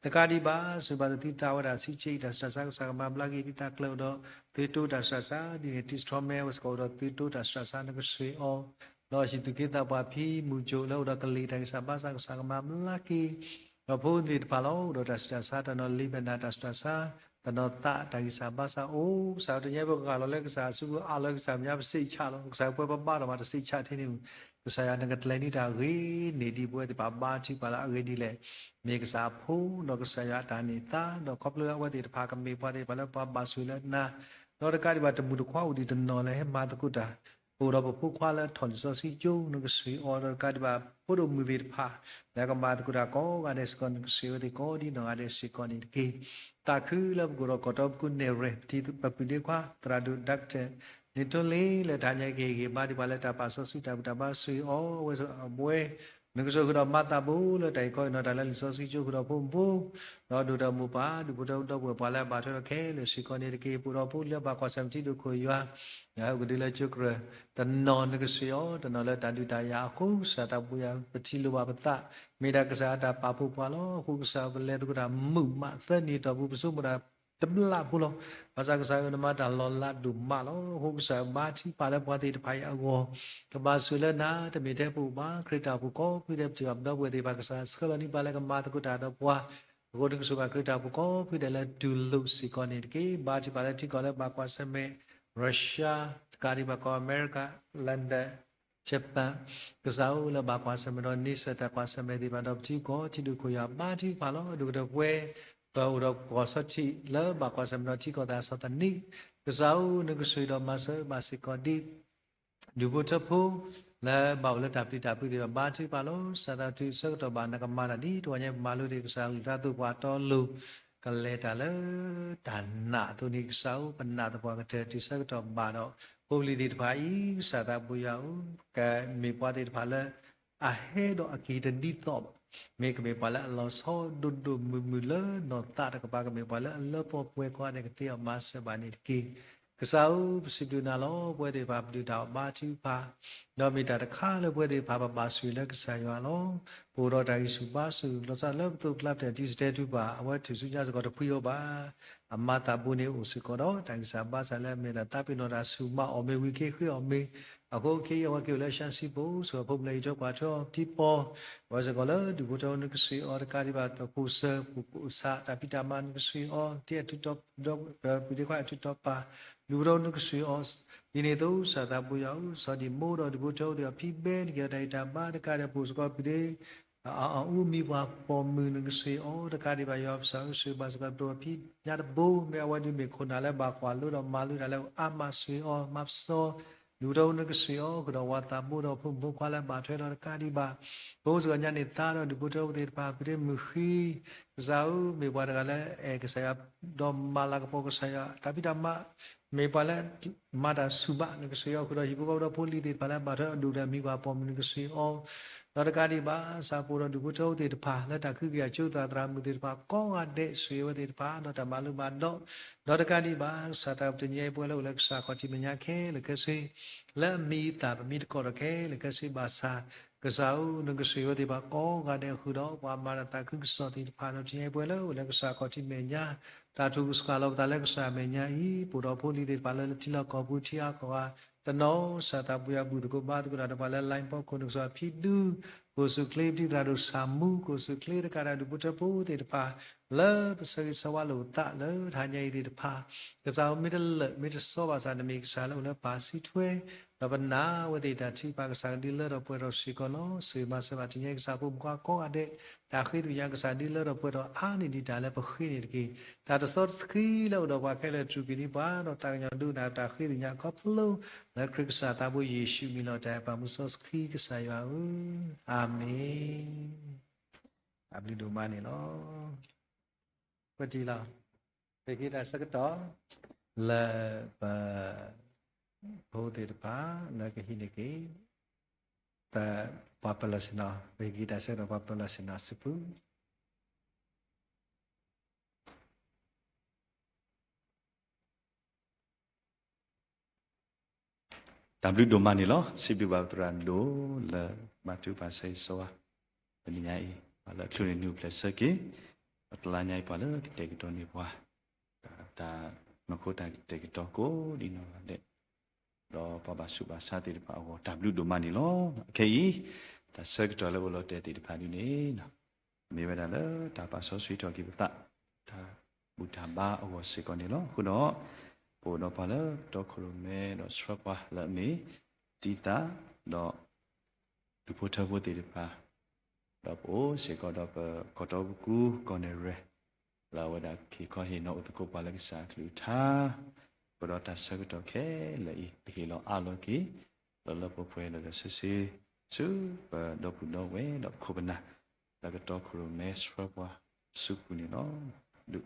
တကးဒံးဘၣ် စံးဘၣ်တသံသးဝဲဒၣ် ဆံးဆံးအံၤတၢ်စှၤစါ ကစၢ်ကမၤဘျါက့ၤ ဒ်သးကျဲၤအိၣ်ဒီးသုတိတၢ်စှၤစါ ဒ်န့ၣ် တံၤဆီမဲ အဝဲစ့ၢ်ကီးအိၣ်ဒီးသုတိတၢ်စှၤစါ နကဆှၢအီၤ, ဒီးဟံၣ်သူၣ်က့သးပှၢ်ဖံမုၢ်ကၠိၣ်လၢအိၣ်ဒီးကလံၤတၢ်ဂံၢ်စၢ်ဘါစၢ် ကစၢ်ကမၤဘျါက့ၤ ဒီးဖိသ့ၣ်တဖၣ်လီၤ အိၣ်ဒီးတၢ်ဆူးတၢ်ဆါ တနီၤလ့ၤဘဲၣ်နၤတၢ်ဆူးတၢ်ဆါ တနီၤသးတၢ်ဂံၢ်စၢ်ဘါစၢ်အိၣ် ကစၢ်တနံၤအံၤပဂၢ်လီၤလၢကစၢ်အစုပူၤအါလီၤ ကစၢ်မဲာ်ညါပစံးဆၣ်လီၤ ကစၢ်ပှဲၤပဘါထီၣ်ဘၣ်တစံးဆၣ်ထဲန့ၣ် ကစၢ်ယွၤနကကျဲၤန့ၢ်တၢ်ဂ့ၤန့ၢ်ဒံးပဝဲသ့ၣ်တဖၣ်ဘါထုကဖၣ်လၢအဂ့ၤဒ်လဲၣ်, မ့ၢ်ကစၢ်အဖိဒီးကစၢ်ယွၤအတၢ်န့ၢ်သါ ဒီးခီဖျိလၢအဝဲသ့ၣ်တဖၣ်ကမ့ၢ်ပှၤသ့ၣ်တဖၣ်လၢပှၤဘၣ်ဆိၣ်ဂ့ၤလၢနၤ, ဒီးတကးဒံးဘၣ်တမုၢ်တခွါအိၣ်ဒံးတနီၤလၢဟဲမၤသကိးတၢ်, ပအိၣ်ဒီးပဖိခွါလၢထီၣ်လံာ်စီဆှံကၠိ နကဆှၢအီၤ ဒီးတကးဒံးဘၣ် ဖိဒိၣ်မုၣ်သ့ၣ်တဖၣ် လၢကမၤသကိးတၢ်ကိးဂၤဒဲးစ့ၢ်ကီး နကဆှၢဝဲသ့ၣ်ကိးဒ်နီၢ်ဂၤဒဲးစ့ၢ်ကီးန့ၣ်တက့ၢ်. သးခုလၢပကအိၣ်ဒီးကီၢ်တီပကိးနဲၣ်ရွဲၣ် ပတံၤပပုၢ်ဒ့ခွါ သရၣ်ဒိၣ် Doctor န့ၣ်ထိလ့ လၢတဟါညါကဟ့ၣ်ဂံၢ်ဘါဒံးပှၤလၢတၢ်ပာ်စီဆှံတၢ်ဘူၣ်တၢ်ဘါ ဆှၢအီၤဝဲအဝဲ, နကဆိၣ်ဃုာ်ဒီးမၤသးဘိလၢတၢ်အံၤကီအံၤနီၢ်တၢ်လၢလံာ်စီဆှံကၠိဃုာ်ဒီးဖိမုၣ်ဖိ ဒီးဒိၣ်ဒီးမိၢ်ပၢ်ဒူၣ်ဖိထၢဖိဒီပုၢ်ဝဲၢ်ပှၤလၢအဘၣ်ထွဲဒီးခဲလၢာ်စ့ၢ်ကီးန့ၣ်တက့ၢ်. ပအိၣ်ဒီးဖိလၢဘၣ်ကွၢ်ဆၢၣ်မဲာ်ထံဒိၣ်ခိၣ်ယွၤ ဟဲအိၣ်ကဒုလၢကၠိကရၢၢ် တနီၤနကဆှၢအီၤ တနီၤလၢတၢ်ဒုးတၢ်ယၤအဃိ ကစၢ်သးဘိယွၤ ပထံၣ်လိာ်ဘၣ်ပသး မ့ၢ်ဒၣ်ကစၢ်အတၢ်ပာ်ဖှိၣ်ပှၤလီၤ. အဃိကစၢ်ဧၢ ပလဲၤသကိးတၢ်မုာ်မးသၢနံၣ်အတီၢ်ပူၤ ပဆိကမိၣ်တၢ်တဘျီဖိလီၤ. ဘၣ်ဆၣ်ကစၢ်ဧၢ နမၤတၢ်လီၤလးဒိၣ်မးလီၤ. အဃိကစၢ်ဧၢ ဘါထုကဖၣ်လၢပှၤသ့ၣ်တဖၣ်အံၤအဂီၢ် ကဘၣ်ဆိၣ်လၢနၤ တမ့ၢ်ထဲပအိၣ်ဘၣ် ခရံာ်တၢ်အိၣ်ဖှိၣ်ကိးဖုဒဲး ပထံၣ်ဘၣ်ပဒီပုၢ်ဝဲၢ်သ့ၣ်တဖၣ် ကစၢ်ဆှၢလီၤန့ၢ်ပှၤလၢကမၤသကိးတၢ်ဒီးပှၤ အဃိနကဆိၣ်ဘၣ်ခရံာ်တၢ်အိၣ်ဖှိၣ်ကိးဖုဒဲးလၢတူၢ်လိာ်စ့ၢ်ကီးန့ၣ်တက့ၢ်. ဘါထုကဖၣ်လၢထံကီၢ်လၢဘၣ်ကွၢ်ဆၢၣ်မဲာ် Russia တကးဒံးဘၣ်ကီၢ်အမဲရကၤ London Japan ကစၢ်ဧၢ လၢဘၣ်ကွၢ်ဆၢၣ်မဲာ်ဒီးန့ဆၢၣ်တၢ်ကွၢ်ဆၢၣ်မဲာ်သ့ၣ်တဖၣ် ဒီးပထံကီၢ်ထံဒိၣ်ခိၣ်ယွၤ ဘါထုကဖၣ်လီၤ. ဒိၣ်ကတၢၢ်ပဝဲ ပအိၣ်ဒီးကီၢ်ဆီထံး လၢဘၣ်ကွၢ်ဆၢၣ်မဲာ်ဒီးထံကီၢ်သးစီၤသနံး ကစၢ်ဧၢ နကဆိၣ်ဒီးမၤစၢၤဘၣ်စ့ၢ်ကီးဒ် ဒူၣ်ဖိထၢဖိ လၢဘၣ်အိၣ်လၢတၢ်ပျံၤတၢ်ဖုးသ့ၣ်တဖၣ် ဘါထုကဖၣ်လီၤ. ကစၢ်သးတုၤဆၢကတီၢ်ဘၣ် နကမၤတၢ်ဒ်တဝီညါ ပမၤလိဒံး ကစၢ်လုၢ်တၢ်သိၣ်ပှၤတီလိၤ ကလဲၤတၢ်လၢတၢ်နာ်အသိးန့ၣ် ကစၢ်ဧၢ ပနာ်သပှၢ်ကတၢၢ်တုၤဆၢကတီၢ်ဘၣ်ဒီး ဖိပလံၤသ့ၣ်တဖၣ်အံၤ ကစၢ်သးဘိယွၤဧၢ ကမ့ၢ်ပှၤသ့ၣ်တဖၣ်လၢ အဟဲဒီးအက့ၤတဒ်သိးဘၣ်, မ့ၢ်ကမ့ၢ်ပှၤလၢအလီၤဆီဒိၣ်ဒိၣ်မုၢ်မုၢ်လၢနီၢ်သးတကပၤ ကမ့ၢ်ပှၤလၢအလၢပှဲၤပှဲၤကိးဂၤဒဲး ကသ့အီၤမၤစၢၤဘၣ်န့ၣ်တက့ၢ်. ကစၢ်ဧၢ ပစံးဘျုးနၤလီၤ. ပဝဲသ့ၣ်တဖၣ်ပဒုးတၢ်အီၣ်ဘါထုကဖၣ် ဒီးမ့ၢ်တၢ်တခါလၢပဝဲသ့ၣ်တဖၣ်ပဘၣ်ဆိၣ်ဂ့ၤလၢကစၢ်ယွၤလီၤ. ပအိၣ်ဒီးတၢ်ဂံၢ်ဆူၣ်ဘါဆူၣ် လီၤဆီလၢပသိးကျါ ပတၢ်တံၤစတဲထူပၢ် အဝဲထုးဆူညါစ့ၢ်ကီးတဖှံအီၤဘၣ်. အမၤသးဘိန့ၣ်အိၣ်စ့ၢ်ကီးဒီး တၢ်ဂံၢ်စၢ်ဘါစၢ်လၢအမ့ၢ်ဒၣ်သးပ့ၤနီၣ်တၢ်ဆူၣ်မၤအီၣ်မ့ၢ်ဝံၤခ့ဃ့အီၣ်မ့ၢ် အဃိခဲအံၤ အဝဲက့ၤအိၣ်လၢ ရှမ်းစံဖိ ဆိၣ်ဂ့ၤဖိမုၣ်လၢဟံၣ်ထိးကွၢ်ထိးထံပီ အဝဲစ့ၢ်ကီးလၢဒူၣ်ဖိထၢဖိ နကဆှၢအီၤ တကးဒံးဘၣ် တၢ်ကိးဆၢ ပူၤကိးဆး တၢ်ဖံးတၢ်မၤ နကဆှၢအီၤ တံၤအထုးတီၤ ဒီပုၢ်ဝဲၢ်ခွါအထုးတီၤပာ် ဒူၣ်ဖိထၢဖိ နကဆှၢအီၤ ဒ်န့ၣ်အသိး ကစၢ်သးဘိယွၤဧၢ စီၤဒံၣ်မိၣ်ဒီးဒူၣ်ဖိထၢဖိသ့ၣ် အဖံးဘဲတက့ၢ် တၢ်ဂံၢ်တၢ်ဘါ တကးဒံး ပအိၣ်စ့ၢ်ကီးဖုဒ့ အအူမံၤပှၤပိာ်မုၣ် နကဆှၢအီၤ တကးဒံးဘၣ် ယွၤပစၢ်ဧၢ ဆှၢဘၣ်စ့ၢ်ကီး ပတြီဖံးညါတဘိ မ့ၢ်အဝဲဒုးမ့ၢ်ခိၣ်နၢ်လၢဘၣ်ကွၢ်လိဒီးမၤလိတၢ်လၢအါမး ဆှၢအီၤ မၤပစီ ဒူၣ်ဖိထၢဖိ နကဆှၢအီၤ ဃုာ်ဒီးဝၤသးဘိဒီးဖိမုၣ်ဖိခွါလၢဘၣ်ထွဲဒီး တကးဒံးဘၣ် ပအိၣ်စ့ၢ်ကီးညါန့ၣ်သါဒီးဒူၣ်ဖိထၢဖိသ့ၣ်တဖၣ် ဖုဒ့မုၢ်ဃံ ကစၢ်ဧၢ မ့ၢ်ပှၤတဂၤလၢအဲၣ်ကစၢ်ယွၤ ဒီးမၤလၤကပီၤကစၢ်ယွၤ တၢ်ဖံးတၢ်မၤ မ့ၢ်ပှၤလၢ မၤတၢ်ဆူၣ်ဘၣ် နကဆှၢအီၤ ဃုာ်ဒီးဟံၣ်ဖိဃီဖိဒီးဖိလံၤသ့ၣ်တဖၣ်လၢဘၣ်ထွဲအဒိၣ်ဒီးမံၤပှၤပိာ်မုၣ် နကဆှၢအီၤ ဒီးတကးဒံးဘၣ် ကစၢ်ပအိၣ်ဒီးဒူၣ်ဖိထၢဖိသ့ၣ်တဖၣ် လၢတၢ်ခုကယၤကၠိသးသရၣ်မုၣ်သ့ၣ်တဖၣ် ကိးဂၤဒဲး ဆှၢအဝဲသ့ၣ်တဖၣ် ဒီးတၢ်မၤလိမၤဒိး ဒီးတကးဒံးဘၣ် ကစၢ်သးပတနံၤအံၤ ပဝဲလၢအိၣ်လၢကစၢ်ခီၣ်ထံးမဲာ်ညါခဲလၢာ်ခဲဆ့ လၢအမံၤအသၣ်ပမံတကိးဒီးခဲလၢာ်ခဲဆ့ဘၣ်ဆၣ် ကစၢ်ဧၢ နကဆှၢအဝဲသ့ၣ်တဖၣ် ကိးဂၤဒဲးဃုာ်ဒီး ပှၤမၤတၢ်သးခုကစီၣ်သ့ၣ်တဖၣ် ဒီးတနံၤအံၤ ပဝဲလၢအိၣ်လၢကစၢ်ခီၣ်ထံးမဲာ်ညါ တၢ်ထူၣ်စှၤလီၤပသးလၢကစၢ်မဲာ်ညါအံၤ ပအိၣ်ဒီးဖိလံၤသ့ၣ်တဖၣ်လၢထံလီၢ်ကီၢ်ပူၤထံအါကီၢ်ဂၤ တနီၤ ကစၢ်သးပူၤယွၤဘူၣ်သကိးဘါသကိးတၢ်ဒီးပှၤလၢ line ဖီခိၣ် နကစၢ်ဖံးဒူ ကအိၣ်ဆူၣ်ချ့ပတံၤသရၣ်ဒိၣ်ဆၣ်မူ, ကအိၣ်ဆူၣ်ချ့တကးဒံးဒူၣ်ဖိထၢဖိသ့ၣ်တဖၣ် လၢပဆၢဂ့ၤဆၢဝါလိာ်ပသးလၢတဟါညါအံၤသ့ၣ်တဖၣ်, ကစၢ်ဧၢ မ့ၢ်တလၢာ်မ့ၢ်တစီဘၣ်ဆၣ် နမ့ၢ်ကစၢ်လၢအိၣ်လၢပၢ်စုထွဲ, ဒီးပနာ်ဝဲသ့ၣ်တၢ်ထုကဖၣ်ကစၢ်ကဒုးလၢထီၣ်ပှဲၤထီၣ်စ့ၢ်ကီးလီၤ. ဆိၣ်ဂ့ၤမၤစၢၤဘၣ်တနံၤအံၤ ကစၢ်ဖိမုၣ်ဖိခွါကိးဂၤဒဲး, တၢ်ဃ့သ့ၣ်ညါကစၢ်ဒုးလၢထီၣ်ပှဲၤထီၣ်အါန့ၢ်ဒံးတၢ်လၢပဃ့န့ၣ်တက့ၢ်. တၢ်တစီတဆှံလၢအိၣ်ဒီးပှၤခဲလၢာ် စူၢ်က့ၤန့ၢ်ပှၤ ဒီးသးကညီၤဒိကနၣ်တၢ်ဃ့သ့ၣ်ညါခီဖျိ လၢခရံာ်ကစၢ်သးဘိယ့ၣ်ၡူးအမံၤလီၤ. တၢ်အဲၣ်ပၢ်မုၢ်စီဆှံကစၢ်ယွၤဧၢ, အၤမ့ၣ်. တၢ်ဘျုးဒိၣ်မးန့ၣ်လီၤ. ပတံၢ်လီၤ, ပဟ့ၣ်တၢ်ဆၢကတီၢ် လၢပ ဖိသ့ၣ်တဖၣ် လၢကဟံးန့ၢ်က့ၤ ပှၤပၢၤလီၢ်ဆ့ၣ်နီၤ, ပဟ့ၣ်က့ၤတၢ်ဆၢကတီၢ် ပှၤပၢၤလီၢ်ဆ့ၣ်နီၤစုပူၤ. တၢ်ဘျုးဒိၣ်မးန့ၣ်လီၤ. စံးဘျုးဘၣ်ပသရၣ်ဒိၣ် လၢဘၣ်ထုကဖၣ်ဆၢဂ့ၤဆၢဝါ တနံၤညါအံၤ, ပှၤလၢအချုးန့ၢ်နုာ်ပျဲၢ်ဆၢက့ၤ, ပတလါညါအံၤ ပှၤလၢကတဲာ်ကတီၤန့ၢ်ပှၤ တၢ်နီၢ်ခိတၢ်ကတဲာ်ကတီၤကိးဒံးနီၢ်ဂၤဒဲး, ဒီးပှၤဘၣ်ဆူးဘၣ်ဆါသ့ၣ်တဖၣ်အဂီၢ် တၢ်ဘျုးဒိၣ်မးန့ၣ်လီၤ. ခဲအံၤ တၢ်ဆၢကတီၢ်လၢအိၣ်လီၤတဲာ်သ့ၣ်တဖၣ်ဒ်န့ၣ် မ့ၢ်ဝဲဒၣ်လၢတၢ်ပာ်စီဆှံထီၣ်က့ၤပသး, တၢ်ဘူၣ်တၢ်ဘါအဂီၢ်စ့ၢ်ကီးန့ၣ်လီၤ. အဃိဒီး ပအိၣ်ဒီးပှၤလၢတီခိၣ်ရိၣ်မဲဒီးဆှၢပှၤလၢအမ့ၢ် တံၤသၣ် ဒီး ဒူၣ်ဖိထၢဖိသ့ၣ်တဖၣ်, ဒီးပအိၣ်စ့ၢ်ကီးဒီးပကီၢ်တီပူၤကီၢ်နဲၣ်ရွဲၣ်, လၢအဝဲဒၣ်က့ၤခီဟ့ၣ်နီၤအိၣ်သကိးပှၤလၢကစၢ်အကလုၢ်ကထါ, အဃိဒီးတၢ်ဆၢကတီၢ်ခဲလၢာ်အံၤ ပဟ့ၣ်လီၤအးလီၤက့ၤ လၢလၢပှဲၤပှဲၤဒီးဒီးဆၢဆၢ ဆူပဒီပုၢ်ဒီဝဲၢ်ဒီးပခိၣ်ပနၢ် လၢကတီခိၣ်ရိၣ်မဲဆှၢပှၤအစုပူၤန့ၣ်လီၤ. ဒုး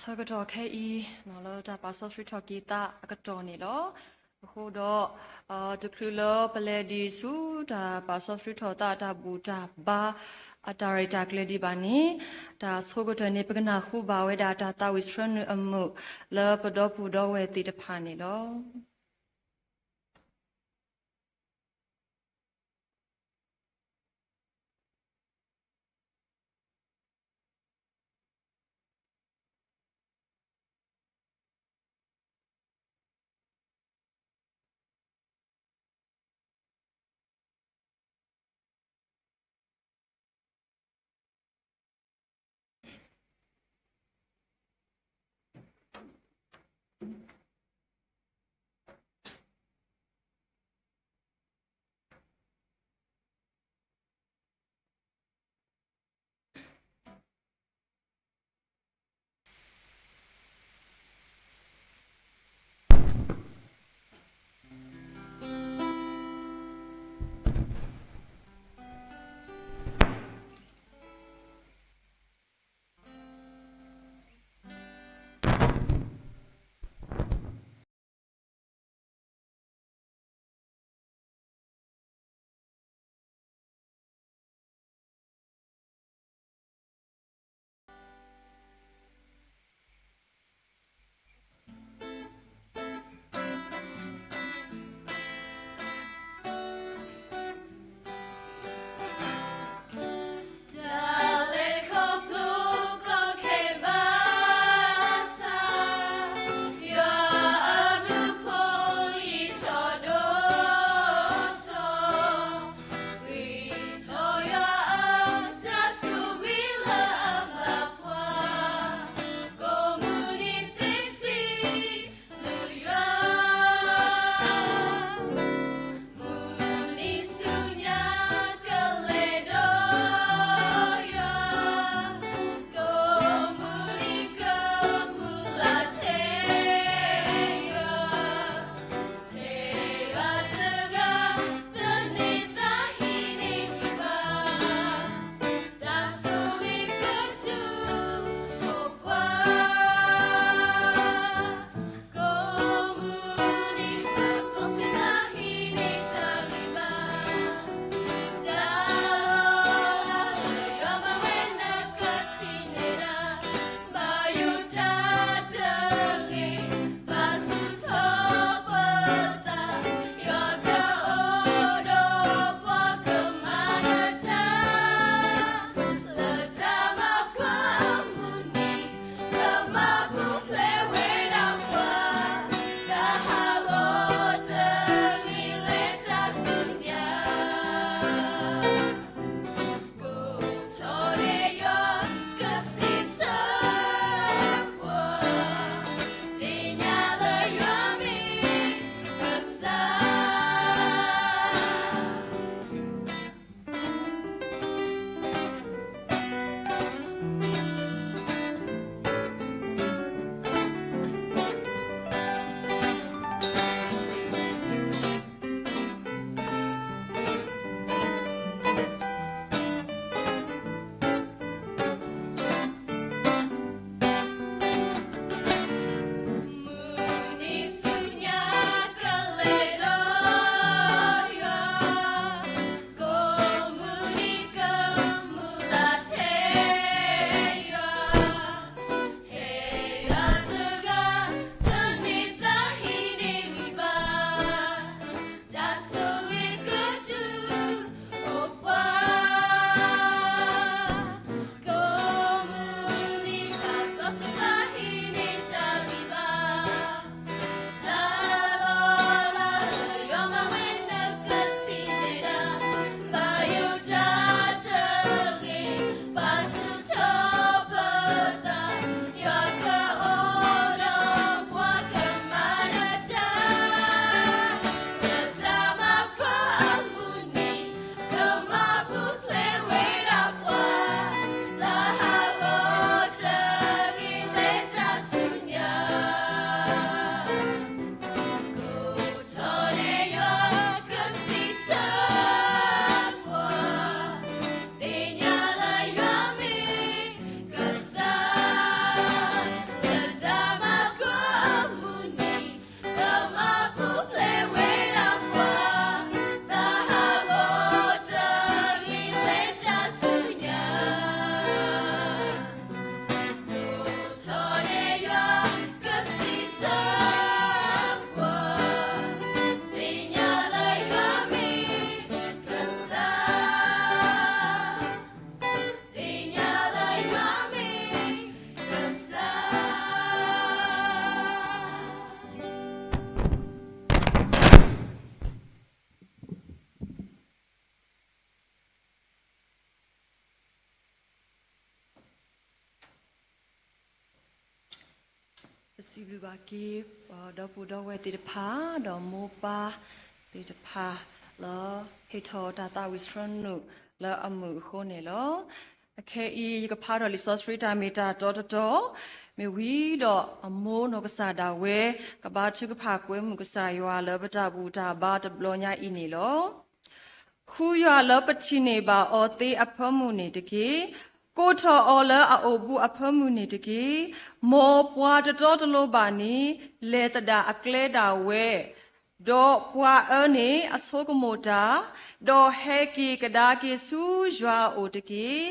ဆၢကတီၢ်ခဲအံၤ လၢတၢ်ပာ်စီဆှံထီၣ်က့ၤသးအကတီၢ်န့ၣ်လီၤ. အဃိဒီး တချုးလၢပလဲၤဒံးဆူတၢ်ပာ်စီဆှံထီၣ်သး တၢ်ဘူၣ်တၢ်ဘါ အတၢ်ရဲၣ်တၢ်ကျဲၤဒံးဘၣ်န့ၣ်, တၢ်ဆိကတၢၢ်န့ၣ် ပကနၢ်ဟူဘၣ်ဝဲဒၣ်တၢ်သးဝံၣ်ဆှၢနုာ်အမုာ် လၢပဒီပုၢ်ဒီဝဲၢ်သ့ၣ်တဖၣ်န့ၣ်လီၤ. စံးဘျုးဘၣ်က့ၤ ဒီပုၢ်ဒီဝဲၢ်သ့ၣ်တဖၣ် ဒီးမိၢ်ပၢ်သ့ၣ်တဖၣ် လၢဟ့ၣ်ထီၣ်တၢ်သးဝံၣ်ဆှၢနုာ်လၢအမုာ်အဃိန့ၣ်လီၤ. အခဲအံၤ ယကဖးထီၣ်လံာ်စီဆှံတၢ်မ့ၢ်တၢ်တီတတီၤ, မ့ၢ်ဝံၤဒီးအမိၢ်နီၢ်ကစၢ်ဒၣ်ဝဲ ကဘါထုကဖၣ်ကွဲမုာ်ကစၢ်ယွၤလၢပတၢ်ဘူၣ်တၢ်ဘါတဘျီညါအံၤန့ၣ်လီၤ. ဃုယွၤလၢပထံၣ်န့ၢ်ဘၣ်အီၤသ့အဖၢမုၢ်န့ၣ်တက့ၢ်. ကိးထီၣ်အီၤလၢအအိၣ်ဘူးအဖၢမုၢ်န့ၣ်တက့ၢ်. မ်ပှၤတတီတလိၤဘၣ်န့ၣ် လဲၤသဒၣ်အကျဲဒၣ်ဝဲ, ဒီးပှၤအၢန့ၣ်အဆိကမိၣ်တၢ်, ဒီးဟဲက့ၤကဒါက့ၤဆူယွၤအအိၣ်တက့ၢ်.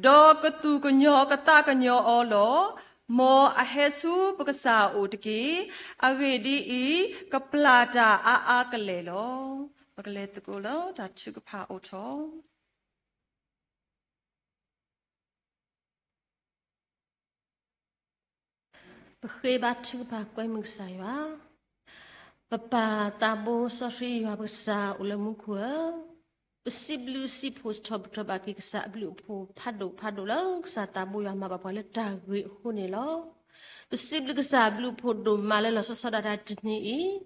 ဒီးကသူၣ်ကညီၤကသးကညီၤအီၤလီၤ. မ်အဟဲဆူပကစၢ်အအိၣ်တက့ၢ်. အဂ့ၢ်ဒ်အံၤ, ကပျၢ်တၢ်အါအါကလဲာ်လီၤ. ပကလဲၤသကိးလၢတၢ်ထုကဖၣ်အိၣ်ထီၣ် ပဃ့ဘါထုကဖၣ်ကွဲမုာ်ကစၢ်ယွၤ, ပပၢ်သးဘိစီဆှံယွၤပကစၢ်အိၣ်လၢမူခိၣ်ဧၢ, ပစံးဘျုးစံးဖှိၣ်စံးထီၣ်ပတြၢၤဘၣ်က့ၤကစၢ်အဘျုးအဖှိၣ်ဖးဒိၣ်ဖးဒိၣ်လၢကစၢ်သးဘိယွၤမၤဘၣ်ပှၤလၢတၢ်ဂ့ၤအဃိန့ၣ်လီၤ. ပစံးဘျုးကစၢ်အဘျုးအဖှိၣ်ဒိၣ်မးလၢလီၤဆီဆီဒၣ်တၢ်တနံၤအံၤ,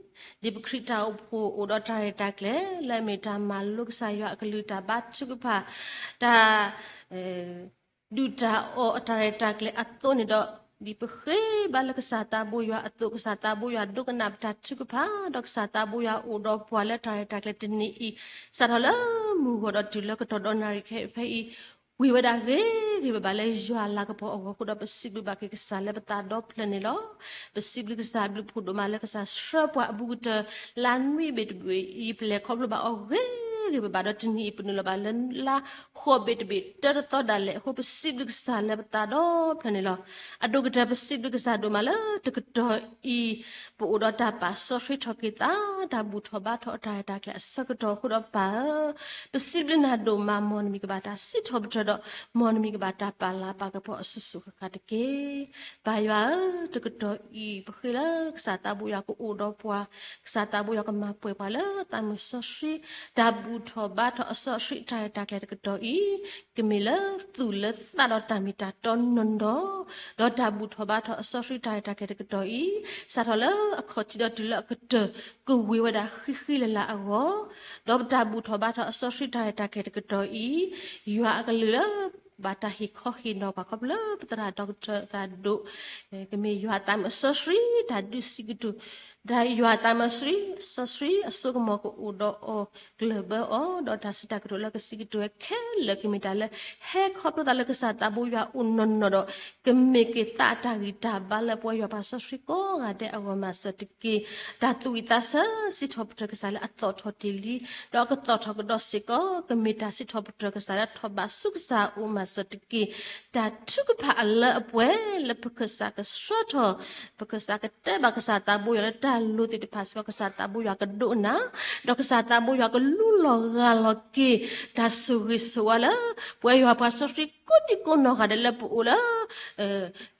ဒ်ပခရံာ်တၢ်အိၣ်ဖှိၣ်အိၣ်ဒီးတၢ်ရဲၣ်တၢ်ကျဲၤ လၢအမ့ၢ်တၢ်မၤလိကစၢ်ယွၤအကလုၢ်တၢ်ဘါထုကဖၣ် တၢ် ဒုၣ်တၢ်အီၣ်အတၢ်ရဲၣ်တၢ်ကျဲၤအသိးန့ၣ်ဒီး, ဒ်ပဃ့ဘါလၢကစၢ်သးဘိယွၤအသိး ကစၢ်သးဘိယွၤဒိကနၣ်ပတၢ်ထုကဖၣ် ဒီးကစၢ်သးဘိယွၤအိၣ်ဒီးပှၤလၢတၢ်ရဲၣ်တၢ်ကျဲၤတနံၤအံၤ, စးထီၣ်လၢမုၢ်ဂီၤဒီးတုၤလၢကတီၢ်ဒီနၣ်ရံၣ်ခဲအံၤဖဲအံၤ, ဝံၤဝဲဒၣ်ဂ့ၤဂ့ၤဘၣ်ဘၣ်လၢယွၤလၤကပီၤအဂီၢ်အဃိဒီး ပစံးဘျုးဘၣ်က့ၤကစၢ်လၢပသးဒီဖျၢၣ်န့ၣ်လီၤ. ပစံးဘျုးကစၢ်အဘျုးအဖှိၣ်ဒိၣ်မးလၢကစၢ်ဆှၢပှၤအဘူးကတၢၢ် လါနွံဘ့ၣ်တဘ့ၣ်အံၤ ပလဲၤခီဖျိဘၣ်အီၤဂ့ၤဂ့ၤဘၣ်ဘၣ်ဒီးတနံၤအံၤ ပနုာ်လီၤဘၣ်လၢလါဃိးဘ့ၣ်တဘ့ၣ်တၢတသီဒၣ်လဲာ်အဃိ ပစံးဘျုးကစၢ်လၢပသးဒီဖျၢၣ်န့ၣ်လီၤ. အဒိၣ်ကတၢၢ် ပစံးဘျုးကစၢ်ဒိၣ်မးလၢတကတီၢ်အံၤ ပအိၣ်ဒီးတၢ်ပာ်စီဆှံထီၣ်က့ၤသး တၢ်ဘူၣ်ထီၣ်ဘါထီၣ်အတၢ်ရဲၣ်တၢ်ကျဲၤအဆၢကတီၢ်အဃိဒီးပၢ်ဧၢ, ပစံးဘျုးနၤဒိၣ်မး မ်နမံၤကဘၣ်တၢ်စံးထီၣ်ပတြၢၤဒီး မ်နမံၤကဘၣ်တၢ်ပာ်လၤပာ်ကပီၤအစိၤစိၤဃၣ်ဃၣ်တက့ၢ်. ပၢ်ယွၤဧၢ, တကတီၢ်အံၤ ပဃ့လၢကစၢ်သးဘိယွၤကအိၣ်ဒီးပှၤ, ကစၢ်သးဘိယွၤကမၤပှဲၤပှၤလၢသးမုာ်စီဆှံ, တၢ်ဘူၣ်ထီၣ်ဘါထီၣ်အစီဆှံတၢ်ရဲၣ်တၢ်ကျဲၤတကတီၢ်အံၤ ကမ့ၢ်လၢသူၣ်လၢသးဒီးတၢ်မ့ၢ်တၢ်တီနီၢ်နီၢ်, ဒီးတၢ်ဘူၣ်ထီၣ်ဘါထီၣ်အစီဆှံတၢ်ရဲၣ်တၢ်ကျဲၤတကတီၢ်အံၤ စးထီၣ်လၢအခီၣ်ထံးဒီးတုၤလၢအကတၢၢ် ကဝံၤဝဲဒၣ်ဃံဃံလၤလၤအဂီၢ်, ဒီးပတၢ်ဘူၣ်ထီၣ်ဘါထီၣ်အစီဆှံတၢ်ရဲၣ်တၢ်ကျဲၤတကတီၢ်အံၤ ယွၤအကလုၢ်လၢ ဘၣ်တၢ်ဟ့ၣ်ခီဟ့ၣ်နီၤပှၤခီဖျိလၢပသရၣ်ဒီကထၢၣ်သးဒိၣ်, ကမ့ၢ်ယွၤသးမုာ်စီဆှံ တၢ်ဒုးစံးကတိၤ, ဒီးယွၤသးမုာ်စီဆှံ စီဆှံအစိကမီၤကအိၣ်ဒီးအီၤ ကျၢၢ်ဘၢအီၤ, ဒီးတၢ်စံးတၢ်ကတိၤလၢကစံးကတိၤဝဲခဲလၢာ် ကမ့ၢ်တၢ်လၢဟဲခီဖျိသးလၢကစၢ်သးဘိယွၤအအိၣ်နီၢ်နီၢ်ဒီး ကမ့ၢ်က့ၤသးအတၢ်ဂံၢ်တၢ်ဘါလၢပဝဲယွၤပှၤစီဆှံကိးဂၤဒဲးအဂီၢ်မၤစၢၤတက့ၢ်. တၢ်သူၣ်ဝံၣ်သးဆၢစံးထီၣ်ပတြၢၤကစၢ်လၢအသီၣ်ထီၣ်တ့ၢ်လံ, ဒီးအကသီၣ်ထီၣ်ကဒီးစ့ၢ်ကီး ကမ့ၢ်တၢ်စံးထီၣ်ပတြၢၤကစၢ်လၢထီၣ်ဘးဆူကစၢ်အအိၣ်မၤစၢၤတက့ၢ်. တၢ်ထုကဖၣ်အလၢအပှဲၤလၢပကစၢ်ကဆှၢထီၣ်, ပကစၢ်ကတဲဘၣ်ကစၢ်သးဘိယွၤလၢတၢ်လိၤသ့ၣ်တဖၣ်စ့ၢ်ကီး ကစၢ်သးဘိယွၤကဒိကနၣ်, ဒီးကစၢ်သးဘိယွၤကလူလီၤဂၢ်လီၤက့ၤ တၢ်ဆိၣ်ဂ့ၤဆိၣ်ဝါလၢ ပဝဲယွၤပှၤစီဆှံကိးဒံကိးနီၢ်ဂၤဒဲးလၢပအိၣ်လၢ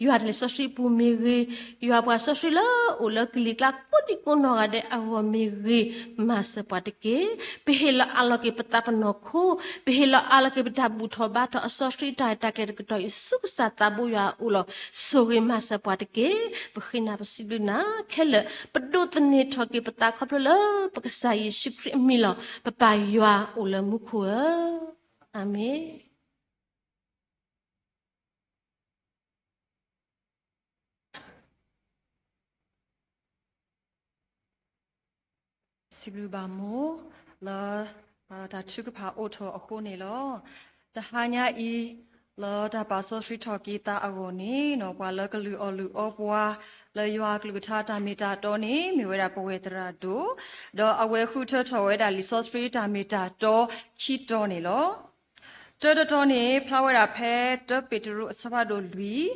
ယွၤတၢ်လံာ်စီဆှံအပူၤမ့ၢ်ဂ့ၤ, ယွၤပှၤစီဆှံလၢအိၣ်လၢကလံၤကျါကိးဒံကိးနီၢ်ဂၤဒဲးအဂီၢ်မ့ၢ်ဂ့ၤ, မၤစၢၤပှၤတက့ၢ်. ပဟ့ၣ်လီၤအးလီၤက့ၤပသးပနီၢ်ခိ, ပဟ့ၣ်လီၤအးလီၤက့ၤပတၢ်ဘူၣ်ထီၣ်ဘါထီၣ်အစီဆှံတၢ်ရဲၣ်တၢ်ကျဲၤတကတီၢ်အံၤ ဆူကစၢ်သးဘိယွၤအအိၣ်လီၤ. ဆိၣ်ဂ့ၤမၤစၢၤပှၤတက့ၢ်. ပဃ့နၤပစံးဘျုးနၤခဲလၢာ်, ပဒိးသန့ၤထီၣ်က့ၤပသးခီဖျိလၢပကစၢ်ယ့ၣ်ၡူးခရံာ်အမံၤလီၤ. ပပၢ်ယွၤအိၣ်လၢမူခိၣ်ဧၢ, အၤမ့ၣ်. စံးဘျုးဘၣ်မိၢ် လၢ တၢ်ထုကဖၣ်အိၣ်ထီၣ်အဃိန့ၣ်လီၤ. တဟါညါအံၤ လၢတၢ်ပာ်စီဆှံထီၣ်က့ၤသးအဂီၢ်န့ၣ် ပှၤလၢကလုၢ်အီၣ်လုၢ်အီပှၤ လၢယွၤအကလုၢ်ကထါတၢ်မ့ၢ်တၢ်တီန့ၣ် မ့ၢ်ဝဲဒၣ်ပဝဲသရၣ်ဒိၣ်, ဒီးအဝဲဃုထၢထီၣ်ဝဲဒၣ်လံာ်စီဆှံတၢ်မ့ၢ်တၢ်တီခံတီၤန့ၣ်လီၤ. တၢတတီၤန့ၣ် ဖျါဝဲဒၣ်ဖဲ တၢပ့းတရူးအဆၢဖးဒိၣ်လွံၢ်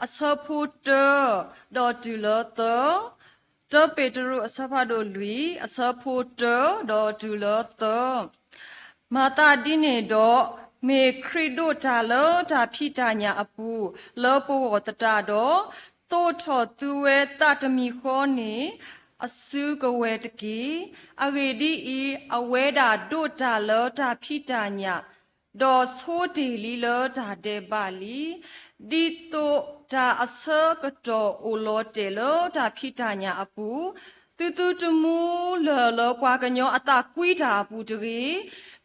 အဆၢဖိတၢ ဒီးတုၤလၢသၢ, တၢပ့းတရူးအဆၢဖးဒိၣ်လွံၢ် အဆၢဖိတၢ ဒီးတုၤလၢသၢ. မၤသးဒ်န့ၣ်ဒီး, မ့ၢ်ခရံာ်ဒိးတၢ်လၢတၢ်ဖံးတၢ်ညၣ်အပူၤ လၢပဂီၢ်သတးဒီး, သိးထီၣ်သုဝဲသးတမံၤဃီန့ၣ် အစုကဝဲၤတက့ၢ်. အဂ့ၢ်ဒ်အံၤ, အဝဲဒၣ်ဒိးတၢ်လၢတၢ်ဖံးတၢ်ညၣ်, ဒီးဆိတ့ၢ်လံလၢတၢ်ဒဲးဘးလံ. ဒ်သိးတၢ်အဆၢကတီၢ်အိၣ်လီၤတဲာ်လၢတၢ်ဖံးတၢ်ညၣ်အပူၤ, သုသုတမူလၢာ်လၢပှၤကညီအသးကွံတၢ်အပူၤတဂ့ၤ,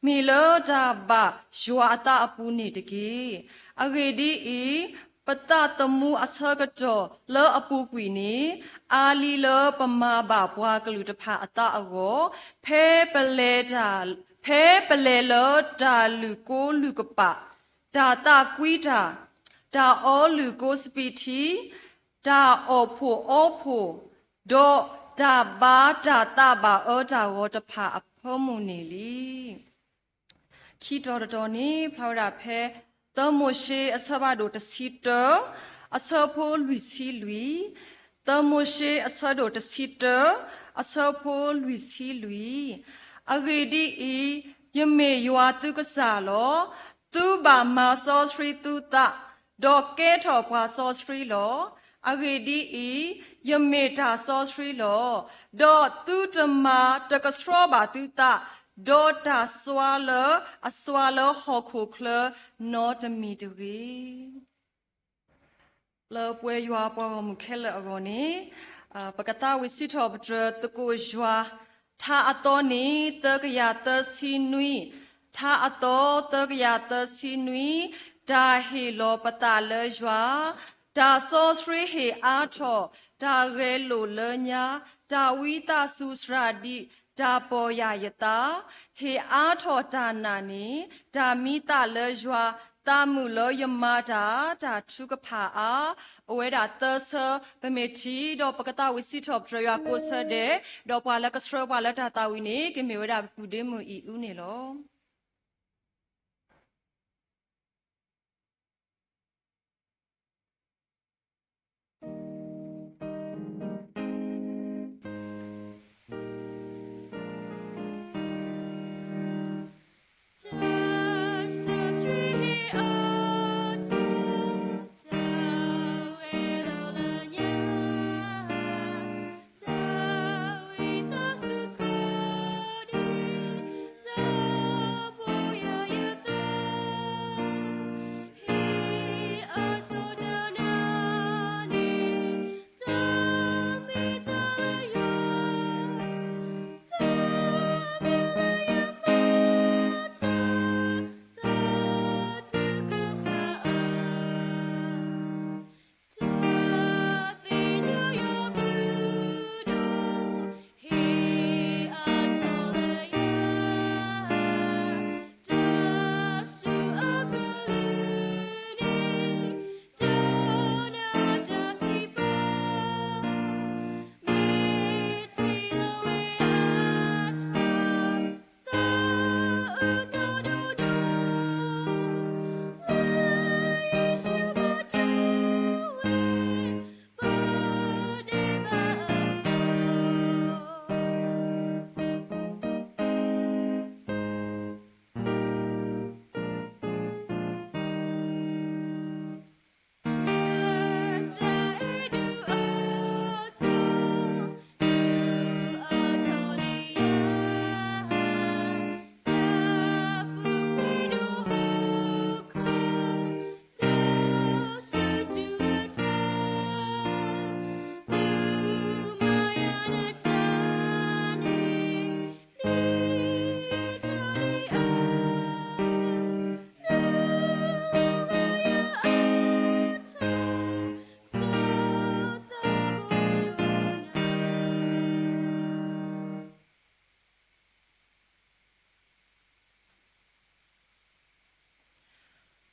မ့ၢ်လၢတၢ်ဘၣ်ယွၤအသးအပူၤန့ၣ်တက့ၢ်. အဂ့ၢ်ဒ်အံၤ, ပသးသမူအဆၢကတီၢ်လၢအပူၤကွံာ်န့ၣ်, အါလံလၢပမၤဘၣ်ပှၤကလုာ်တဖၣ်အသးအဂီၢ်, ဖဲပလဲၤတၢ်, ဖဲပလဲၤလၢတၢ်လုၢ်ကိလုၢ်ကပာ်, တၢ်သးကွံတၢ်, တၢ်အီလုၢ်ကိစပံးထံ, တၢ်အီၣ်ဖှိၣ်အီဖှိၣ်, ဒီးတၢ်ဘါတၢ်သးဘၣ်အၢတၢ်ဂီၤတဖၣ်အဖၢမုၢ်န့ၣ်လံ. ခံတီၤတတီၤန့ၣ် ဖျါဝဲဒၣ်ဖဲ သၢမိၤၡ့အဆၢဖးဒိၣ်တဆံတၢ, အဆၢဖိလွံၢ်ဆံလွံၢ်, သၢမိၤၡ့အဆၢဒိၣ်တဆံတၢ, အဆၢဖိလွံၢ်ဆံလွံၢ်, အဂ့ၢ်ဒ်အံၤ, ယမ့ၢ်ယွၤသုကစၢ်လီၤ. သုဘၣ်မၤစီဆှံသုသး, ဒီးကဲထီၣ်ပှၤစီဆှံလီၤ. အဂ့ၢ်ဒ်အံၤ, ယမ့ၢ်တၢ်စီဆှံလီၤ. ဒီးသုတမၤတကဆှီဘၣ်သုသး, ဒီးတၢ်စွါလၢအစွါလၢဟီၣ်ခိၣ်ချၢနီတမံၤတဂ့ၤ. လၢပဝဲယွၤပှၤဂီၢ်မုၢ်ခဲလၢာ်အဂီၢ်န့ၣ်, ပကသးဝံၣ်စံးထီၣ်ပတြၢၤသကိးယွၤ, ထါအသီန့ၣ် သၢကယၤသၢဆံနွံ, ထါအသီ သၢကယၤသၢဆံနွံ, တၢ်ဟ့ၣ်လီၤပသးလၢယွၤ, တၢ်စီဆှံဟ့ၣ်အါထီၣ်, တၢ်ဂဲၤလိာ်လၢညါ, တၢ်ဝံသးစူၤစှၤဒံး, တၢ်ပီၢ်ယၢ်ယသး, ဟ့ၣ်အါထီၣ်တၢ်နာ်န့ၣ်, တၢ်မံသးလၢယွၤ, သးမုာ်လၢယမၤတၢ်, တၢ်ထုကဖၣ်အါ, အိၣ်ဝဲဒၣ်သၢဆၢ, ပမ့ၢ်ထံၣ်ဒီးပကသးဝံၣ်စံးထီၣ်ပတြၢၤယွၤကိးဆၢဒဲး, ဒီးပှၤလၢကဆှၢပှၤလၢတၢ်သးဝံၣ်န့ၣ် ကမ့ၢ်ဝဲဒၣ်ပပုၢ်ဒ့မုၣ်အံၤအူန့ၣ်လီၤ.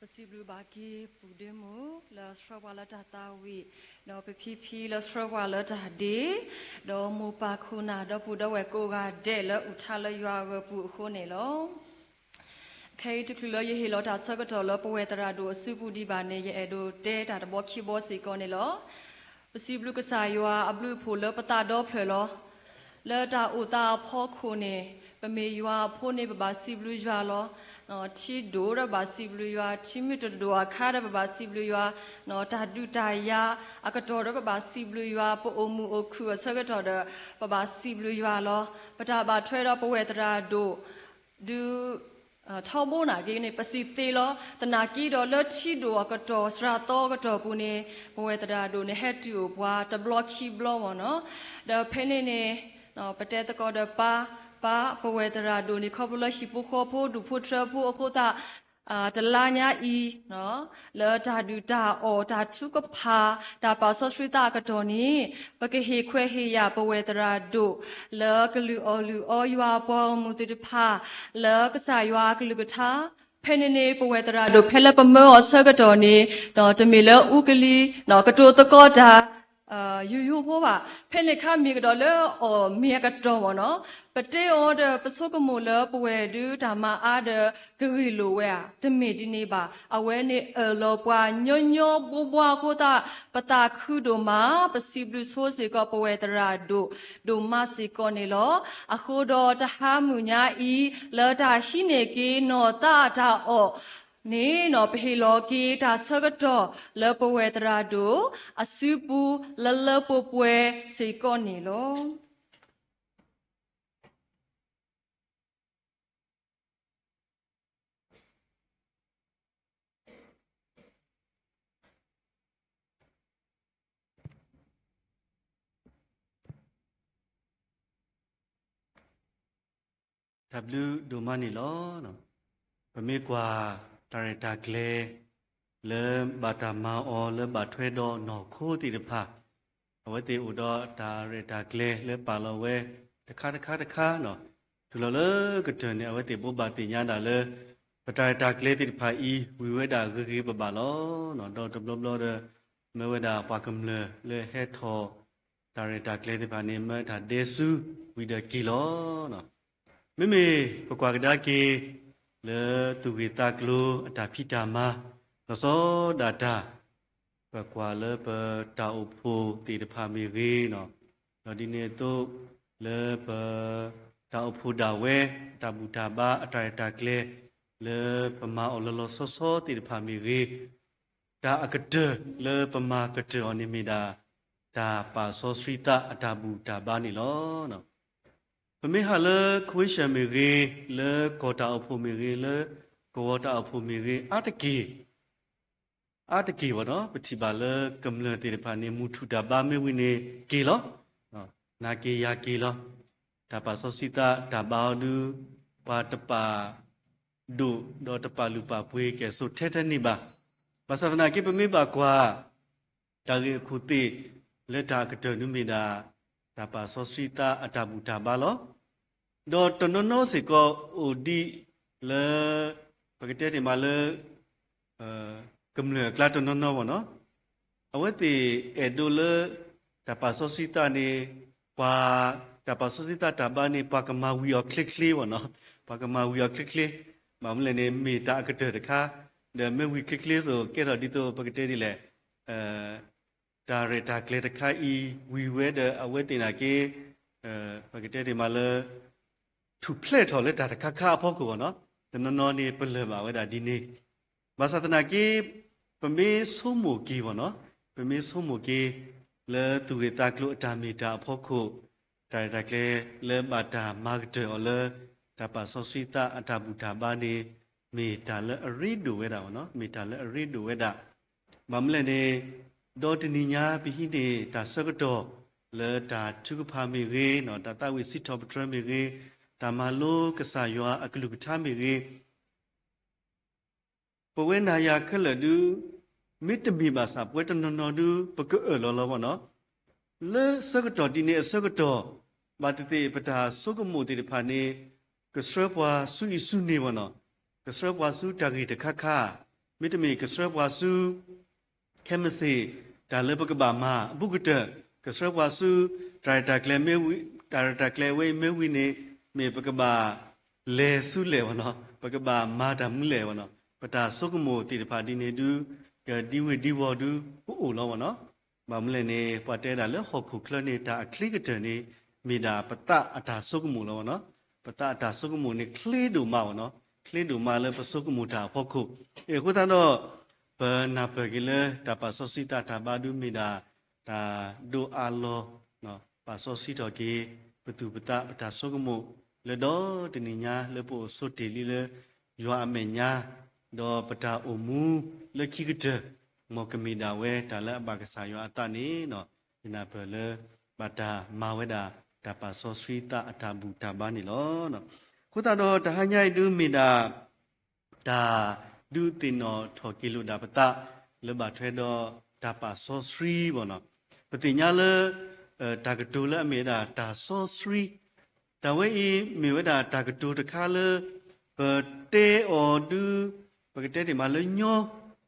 ပစံးဘျုးဘၣ်က့ၤပုၢ်ဒ့မုၣ်လၢဆှၢပှၤလၢတၢ်သးဝံၣ်, ဒီးပဖံဖံလၢဆှၢပှၤလၢတၢ်ဒ့, ဒီးမိၢ်ပၢ်ခိၣ်နၢ်ဒီပုၢ်ဒီဝဲၢ်ကိးဂၤဒဲးလၢအုၣ်ထါလၢယွၤအဂၢၢ်ပူၤအဃိန့ၣ်လီၤ. ခဲအံၤတချုးလၢယဟ့ၣ်လီၤတၢ်ဆၢကတီၢ်လၢပဝဲသရၣ်ဒိၣ်အစုပူၤဒံးဘၣ်န့ၣ် ယအဲၣ်ဒိးတဲတၢ်တဘီခံဘီစ့ၢ်ကီးန့ၣ်လီၤ. ပစံးဘျုးကစၢ်ယွၤအဘျုးအဖှိၣ်လၢပသးဒီဖျၢၣ်လီၤ. လၢတၢ်အိၣ်သးအဖီခိၣ်န့ၣ်, ပမ့ၢ်ယွၤအဖိန့ၣ် ပဘၣ်စံးဘျုးယွၤလီၤ. ထံဒိၣ်ဒီးပဘၣ်စံးဘျုးယွၤ, ထံမ့ၢ်တဒိၣ်အခါဒီးပဘၣ်စံးဘျုးယွၤ, တၢ်ဒုးတၢ်ယၤအကတီၢ်ဒီးပဘၣ်စံးဘျုးယွၤ, ပအိၣ်မုာ်အိၣ်ခုၣ်အဆၢကတီၢ်ဒီး ပဘၣ်စံးဘျုးယွၤလီၤ. ပတၢ်ဘၣ်ထွဲဒီးပဝဲသရၣ်ဒိၣ်, ဒုး ထီဘိနာ်က့န့ၣ် ပစံးသ့လီၤ. သနာ်က့ဒီးလၢထံဒိၣ်အကတီၢ် စှၤသီအကတီၢ်ပူၤန့ၣ် ပဝဲသရၣ်ဒိၣ်န့ၣ် ဟဲတုၤအိၣ်ပှၤတဘျီခံဘျီမ့ၢ်နီၤ. ဒီးဖဲန့ၣ်န့ၣ် ပတဲသကိးဒီးပၢ်, ပၢ်, ပဝဲသရၣ်ဒိၣ်န့ၣ် ခီဖျိလၢဟံၣ်ဖိဃီဖိ ဒူၣ်ဖိထၢဖိအဃိသတး တလါညါအံၤ လၢတၢ်ဒုၣ်တၢ်အီၣ် တၢ်ထုကဖၣ် တၢ်ပာ်စီဆှံသးအကတီၢ်န့ၣ် ပကဟ့ၣ်ခွဲးဟ့ၣ်ယာ်ပဝဲသရၣ်ဒိၣ် လၢကလုၢ်အီၣ်လုၢ်အီယွၤအပှၤဂီၢ်မုၢ်သ့ၣ်တဖၣ် လၢကစၢ်ယွၤအကလုၢ်ကထါ, ဖဲန့ၣ်န့ၣ် ပဝဲသရၣ်ဒိၣ်ဖဲလၢပမၢအီၤဆၢကတီၢ်န့ၣ် တမ့ၢ်လၢအူကလံၤ ကတိၤသကိးတၢ် ယိယိဖိဘၣ်. ဖဲန့ၣ်အခါမ့ၢ်ကဒီးလၢအီၣ်မ့ၤအကတီၢ်မ့ၢ်နီၤ, ပတဲအီၤဒီးပဆိကမိၣ်လၢပဝဲဒုးတၢ်မၤအါဒီးကဂ့ၢ်လိာ်ဝဲဧါ, တမ့ၢ်ဒ်န့ၣ်ဘၣ်. အဝဲန့ၣ်အၢၣ်လီၤပှၤညီညီဘှီဘှီအဃိသတး ပသးခုဒိၣ်မး, ပစံးဘျုးဆိစ့ၢ်ကီးပဝဲသရၣ်ဒိၣ် ဒိၣ်မးစ့ၢ်ကီးန့ၣ်လီၤ. အဃိဒီးတဟါမုၢ်ညါအံၤ လၢတၢ်ဟံးန့ၢ်က့ၤနီၢ်သးအတၢ်အီၣ်န့ၣ်နီၤ ပဟ့ၣ်လီၤက့ၤတၢ်ဆၢကတီၢ်လၢပဝဲသရၣ်ဒိၣ် အစုပူၤလၢလၢပှဲၤပှဲၤစ့ၢ်ကီးန့ၣ်လီၤ. တၢ်ဘျုးဒိၣ်မးန့ၣ်လီၤ. ပမ့ၢ်ကွၢ်တၢ်ရဲၣ်တၢ်ကျဲၤ လၢဘၣ်တၢ်မၤအီၤ လၢဘၣ်ထွဲဒီးနီၢ်ခိသ့ၣ်တဖၣ်, အဝဲသ့ၣ်အိၣ်ဒီးတၢ်ရဲၣ်တၢ်ကျဲၤလၢပာ်လီၤဝဲ တခါတခါတခါ, တုၤလီၤလၢကတၢၢ်န့ၣ် အဝဲသ့ၣ်ဘိးဘၣ်သ့ၣ်ညါဒၣ်လၢ ပတၢ်ရဲၣ်တၢ်ကျဲၤသ့ၣ်တဖၣ်အံၤ ဝံၤဝဲဒၣ်ဂ့ၤဂ့ၤဘၣ်ဘၣ်လီၤ. ဒီးတဘျီဘျီဒီး မၢဝဲဒၣ်ပှၤကမျၢၢ်လၢဟဲထီၣ် တၢ်ရဲၣ်တၢ်ကျဲၤသ့ၣ်တဖၣ်န့ၣ် မၢတၢ်ဒဲဆူဝံၤဒီးက့ၤလီၤ. မ့မ့ၢ်ပကွၢ်ကဒါက့ၤ လၢသူၣ်ဂ့ၢ်သးကျိၤအတၢ်ဖံးတၢ်မၤ လီၤဆီဒၣ်တၢ်, ပကွၢ်လၢပတၢ်အိၣ်ဖှိၣ်သ့ၣ်တဖၣ်မ့ၢ်ဂ့ၤ, ဒီးဒ်န့ၣ်အသိး လၢပတၢ်အိၣ်ဖှိၣ်ဒၣ်ဝဲ တၢ်ဘူၣ်တၢ်ဘါအတၢ်ရဲၣ်တၢ်ကျဲၤ လၢပမၤအီၤလီၤလီၤဆီဆီသ့ၣ်တဖၣ်မ့ၢ်ဂ့ၤ, တၢ်အကတၢၢ်လၢပမၤကတၢၢ်အီၤန့ၣ်မ့ၢ်ဒၣ် တၢ်ပာ်စီဆှံသးအတၢ်ဘူၣ်တၢ်ဘါန့ၣ်လီၤ. ပမ့ၢ်ဟးလၢ Christian မ့ၢ်ဂ့ၤ, လၢကီၢ်တၢ်အိၣ်ဖှိၣ်မ့ၢ်ဂ့ၤ, လၢကဝီၤတၢ်အိၣ်ဖှိၣ်မ့ၢ်ဂ့ၤ, အါတက့ၢ် အါတက့ၢ်ဘၣ်နီၤ ပထံၣ်ဘၣ်လၢကမျၢၢ်သ့ၣ်တဖၣ်န့ၣ် မုၢ်ထူၣ်တၢ်ဘါမ့ၢ်ဝံၤန့ၣ်က့ၤလီၤ. နၤက့ၤယၤက့ၤလီၤ. တၢ်ပာ်စီဆှံသးတၢ်ဘါအီၤဒုး ပှၤတပာ်ဒိၣ်ဒီးတပာ်လုၢ်ပာ်ပှ့ၤကဲၣ်ဆိးထဲထဲန့ၣ်ဘၣ်. ဘၣ်ဆၣ်သနာ်က့ ပမ့ၢ်ဘၣ်ကွၢ် တၢ်ဂ့ၢ်အခိၣ်သ့ၣ်လၢတၢ်အကတၢၢ်ဒုးမ့ၢ်ဒၣ် တၢ်ပာ်စီဆှံသးအတၢ်ဘူၣ်တၢ်ဘါလီၤ. ဒီးတနီၤနီၤစ့ၢ်ကီးအိၣ်ဒံးလၢ ပကတဲတ့ၢ်မးလၢ ကမျၢၢ်အကျါတနီၤနီၤဘၣ်နီၤ, အဝဲသ့ၣ်အဲၣ်ဒိးလၢ တၢ်ပာ်စီဆှံသးန့ၣ် ပှၤ တၢ်ပာ်စီဆှံသးတၢ်ဘါန့ၣ် ပှၤကမၤဝံၤအီၤချ့ချ့ဘၣ်နီၤ, ပှၤကမၤဝံၤအီၤချ့ချ့, ဘၣ်မနုၤလဲၣ်န့ၣ် မ့ၢ်တၢ်အကတၢၢ်တခါ, ဒီးမ့ၢ်ဝံၤချ့ချ့စိၤ ကဲထီၣ်ဒ်သိးပကတဲဒ်လဲၣ် တၢ်ရဲၣ်တၢ်ကျဲၤတခါအံၤ ဝံၤဝဲဒီးအဝဲသ့ၣ်နာ်က့ ပကတဲတ့ၢ်မးလၢ ထူၣ်ဖျဲးထီၣ်လၢတၢ်တခါခါအဖီခိၣ်ဘၣ်နီၤ, တနီၤနီၤန့ၣ် ပလၢၢ်ဘၣ်ဝဲဒၣ်ဒ်န့ၣ်, ဘၣ်ဆၣ်သနာ်က့ ပမ့ၢ်ဆိကမိၣ်က့ၤဘၣ်နီၤ, ပမ့ၢ်ဆိကမိၣ်က့ၤ လၢသူၣ်ဂ့ၢ်သးကျိၤအတၢ်မ့ၢ်တၢ်အဖီခိၣ်, တၢ်ရဲၣ်တၢ်ကျဲၤလၢဘၣ်တၢ်မၤကတၢၢ်အီၤလၢ တၢ်ပာ်စီဆှံသးအတၢ်ဘူၣ်တၢ်ဘါန့ၣ် မ့ၢ်တၢ်လၢအရ့ဒိၣ်ဝဲဒၣ်ဘၣ်နီၤ, မ့ၢ်တၢ်လၢအရ့ဒိၣ်ဝဲဒၣ် ဘၣ်မနုၤလဲၣ်န့ၣ် ဒီတနံၤညါပဟံးန့ၢ်တၢ်ဆၢကတီၢ် လၢတၢ်ထုကဖၣ်မ့ၢ်ဂ့ၤ, တၢ်သးဝံၣ်စံးထီၣ်ပတြၢၤမ့ၢ်ဂ့ၤ, တၢ်မၤလိကစၢ်ယွၤအကလုၢ်ကထါမ့ၢ်ဂ့ၤ, ပဝဲနၤယၤခဲလၢာ်ဒုး မ့တမ့ၢ်ဘၣ်ဆၣ် ပဝဲတနီၤနီၤဒုး ပကအၢၣ်လီၤလီၤဘၣ်နီၤ, လၢဆၢကတီၢ်ဒ်န့ၣ်အဆၢကတီၢ် ဘၣ်သ့ၣ်သ့ၣ်ပတၢ်ဆိကမိၣ်သ့ၣ်တဖၣ်န့ၣ် ကဆှၢပှၤဆူအံၤဆူန့ၣ်ဘၣ်နီၤ, ကဆှၢပှၤဆူတၢ်ဂ့ၢ်တခါခါ, မ့တမ့ၢ်ကဆှၢပှၤဆူ ခဲမုၢ်ဆ့ၣ် တၢ်လၢပကဘၣ်မၤအဘူးကတၢၢ်, ကဆှၢပှၤဆူ တၢ်ရဲၣ်တၢ်ကျဲၤမ့ၢ်ဝံၤ, တၢ်ရဲၣ်တၢ်ကျဲၤဝဲအံၤမ့ၢ်ဝံၤန့ၣ် မ့ၢ်ပကဘၣ်လဲၤဆူလဲၣ်ဘၣ်နီၤ, ပကဘၣ်မၤတၢ်မနုၤလဲၣ်ဘၣ်နီၤ, ပတၢ်ဆိကမိၣ်သ့ၣ်တဖၣ်ဒ်န့ၣ်ဒုး ကဒံဝ့ၤဒံဝီၤဒုး ကအိၣ်လီၤဘၣ်နီၤ. ဘၣ်မနုၤလဲၣ်န့ၣ် ပှၤတဲဒၣ်လၢဟီၣ်ခိၣ်ချၢန့ၣ် တၢ်အချ့ကတၢၢ်န့ၣ် မ့ၢ်ဒၣ်ပသးအတၢ်ဆိကမိၣ်လီၤဘၣ်နီၤ. ပသးအတၢ်ဆိကမိၣ်န့ၣ် ချ့ဒိၣ်မးဘၣ်နီၤ, ချ့ဒိၣ်မးလၢပဆိကမိၣ်တၢ်အဖီခိၣ်. အဃိသတးဒီး ပနၢ်ပၢၢ်က့ၤလၢတၢ်ပာ်စီဆှံသးတၢ်ဘါဒုးမ့ၢ်ဒၣ် တၢ်ဒိးအးလီၤ ပာ်စီဆှံထီၣ်က့ၤ ပသူၣ်ပသးပတၢ်ဆိကမိၣ် လၢဒီတနံၤညါလၢပအိၣ်ဆိးတ့ၢ်လံလၢ ယွၤအမဲာ်ညါ, ဒီးပတၢ်အိၣ်မူလၢခံကတၢၢ်, မ်ကမ့ၢ်ဒၣ်ဝဲတၢ်လၢအဘၣ်ကစၢ်ယွၤအသးန့ၣ်, ယနၢ်ပၢၢ်လၢ ဘၣ်တၢ်မၤဝဲဒၣ်တၢ်ပာ်စီဆှံသးအတၢ်ဘူၣ်တၢ်ဘါန့ၣ်လီၤ. အဃိသတးဒီးတဟါညါအံၤဒုးမ့ၢ်ဒၣ် တၢ်ဒုးသ့ၣ်နီၣ်ထီၣ်က့ၤလိာ်ဒၣ်ပသး လၢဘၣ်ထွဲဒီးတၢ်ပာ်စီဆှံဘၣ်နီၤ. ပသ့ၣ်ညါလၢ တၢ်ကတိၤလၢအမ့ၢ်ဝဲဒၣ်တၢ်စီဆှံ, တၢ်ဝဲအံၤမ့ၢ်ဝဲဒၣ်တၢ်ကတိၤတခါလၢ ပတဲအီၤဒုး ပကတဲတ့ၢ်မးလၢညီ,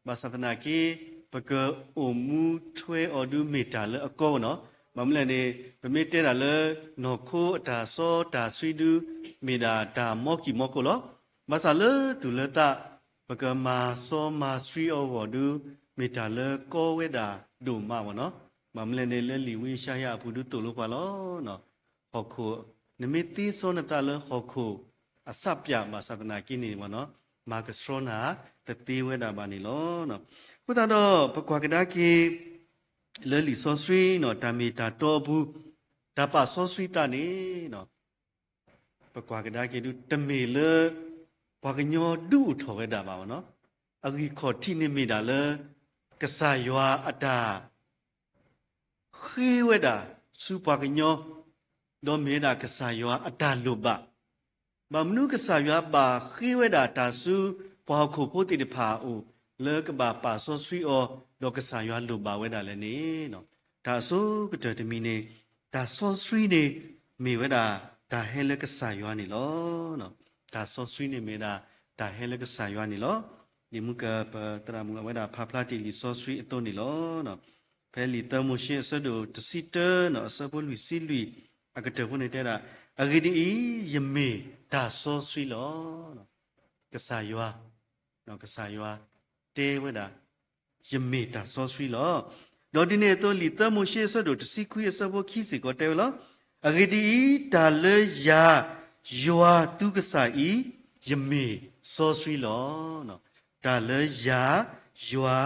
ဘၣ်ဆၣ်သနာ်က့ ပကအိၣ်မူထွဲအီၤဒုးမ့ၢ်တၢ်လၢအကီနီၤ. ဘၣ်မနုၤလဲၣ်န့ၣ် ပမ့ၢ်တဲဒၣ်လၢ နီၢ်ခိအတၢ်စီတၢ်ဆှံဒုး မ့ၢ်ဒၣ်တၢ်မီကံၢ်မီခိၣ်လီၤ. ဘၣ်ဆၣ်လၢသူၣ်လၢသး ပကမၤစီမၤဆှံအီၤအဂီၢ်ဒုး မ့ၢ်တၢ်လၢကီဝဲဒၣ်ဒိၣ်မးဘၣ်နီၤ. ဘၣ်မနုၤလဲၣ်န့ၣ် လၢလံာ်ဝံယၡါယၤအပူၤဒုးသိၣ်လိပှၤလီၤ. ဟီၣ်ခိၣ်, နမ့ၢ်သ့စီနသးလၢဟီၣ်ခိၣ်အစးပၠးဘၣ်ဆၣ်သနာ်က့န့ၣ်ဘၣ်နီၤ, မၤကဆှီနၤတသ့ဝဲဒၣ်ဘၣ်န့ၣ်လီၤ. အဃိသတးဒီး ပကွၢ်ကဒါက့ၤ လၢလံာ်စီဆှံနီၤ တၢ်မ့ၢ်တၢ်တီအပူၤ တၢ်ပာ်စီဆှံသးန့ၣ် ပကွၢ်ကဒါက့ၤဒုး တမ့ၢ်လၢ ပှၤကညီဒုးအိၣ်ထီၣ်ဝဲဒၣ်ဘၣ်နီၤ. အဂံၢ်ခီၣ်ထံးန့ၣ်မ့ၢ်ဒၣ်လၢ ကစၢ်ယွၤအတၢ် ဃ့ဝဲဒၣ်ဆူပှၤကညီ, ဒီးမ့ၢ်ဝဲဒၣ်ကစၢ်ယွၤအတၢ်လိၣ်ဘၣ်. ဘၣ်မနုၤကစၢ်ယွၤဘၣ်ဃ့ဝဲဒၣ်တၢ်ဆူပှၤဟီၣ်ခိၣ်ဖိသ့ၣ်တဖၣ်အအိၣ် လၢကဘၣ်ပာ်စီဆှံအီၤ ဒီးကစၢ်ယွၤလိၣ်ဘၣ်ဝဲဒၣ်လဲၣ်န့ၣ်, တၢ်အဆိကတၢၢ်တမံၤန့ၣ် တၢ်စီဆှံန့ၣ် မ့ၢ်ဝဲဒၣ်တၢ်ဟဲလၢကစၢ်ယွၤန့ၣ်လီၤ. တၢ်စီဆှံန့ၣ်မ့ၢ်ဝဲဒၣ်တၢ်ဟဲလၢကစၢ်ယွၤန့ၣ်လီၤ. ဒ်မုၢ်ကပသရၣ်မုၣ်အဝဲဒၣ်ဖးဖျါတ့ၢ်လံာ်စီဆှံအသိးန့ၣ်လီၤ. ဖဲလံာ်သၢမိၤၡ့အဆၢဒိၣ်တဆံတၢနီၤ အဆၢဖိလွံၢ်ဆံလွံၢ် အကတၢၢ်ဖိန့ၣ်တဲဒၣ်, အဂ့ၢ်ဒ်အံၤ, ယမ့ၢ်တၢ်စီဆှံလီၤ. ကစၢ်ယွၤ, ကစၢ်ယွၤတဲဝဲဒၣ်, ယမ့ၢ်တၢ်စီဆှံလီၤ. ဒီးဒ်န့ၣ်အသိး လံာ်သၢမိၤၡ့အဆၢဒိၣ်တဆံခွံအဆၢဖိခံစ့ၢ်ကီးတဲဝဲလီၤ. အဂ့ၢ်ဒ်အံၤ, တၢ်လၢယၤ, ယွၤသုကစၢ်အံၤ, ယမ့ၢ်စီဆှံလီၤ. တၢ်လၢယၤ, ယွၤ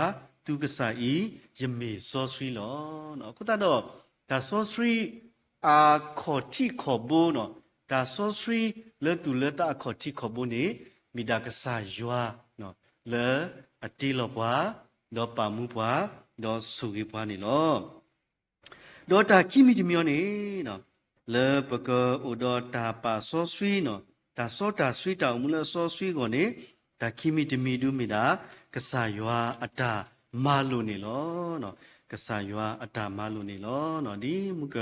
သုကစၢ်အံၤ, ယမ့ၢ်စီဆှံလီၤ. အဃိသတးဒီး တၢ်စီဆှံ အခီၣ်ထံးခီၣ်ဘိနီၤ, တၢ်စီဆှံလၢသူၣ်လၢသးအခီၣ်ထံးခီၣ်ဘိန့ၣ် မ့ၢ်ဒၣ်ကစၢ်ယွၤ လၢအတ့လီၤပှၤ, ဒီးပာ်မူပှၤ, ဒီးဆိၣ်ဂ့ၤပှၤန့ၣ်လီၤ. ဒီးတၢ်ခံမံၤတမံၤအံၤန့ၣ် လၢပကအိၣ်ဒီးတၢ်ပာ်စီဆှံနီၤ, တၢ်စီတၢ်ဆှံတၢ်အိၣ်မူလၢအစီဆှံအဂီၢ်န့ၣ် တၢ်ခံမံၤတမံၤဒုးမ့ၢ်ဒၣ် ကစၢ်ယွၤအတၢ်မၤလိာ်န့ၣ်လီၤ. ကစၢ်ယွၤအတၢ်မၤလိာ်န့ၣ်လီၤ. ဒ်မုၢ်က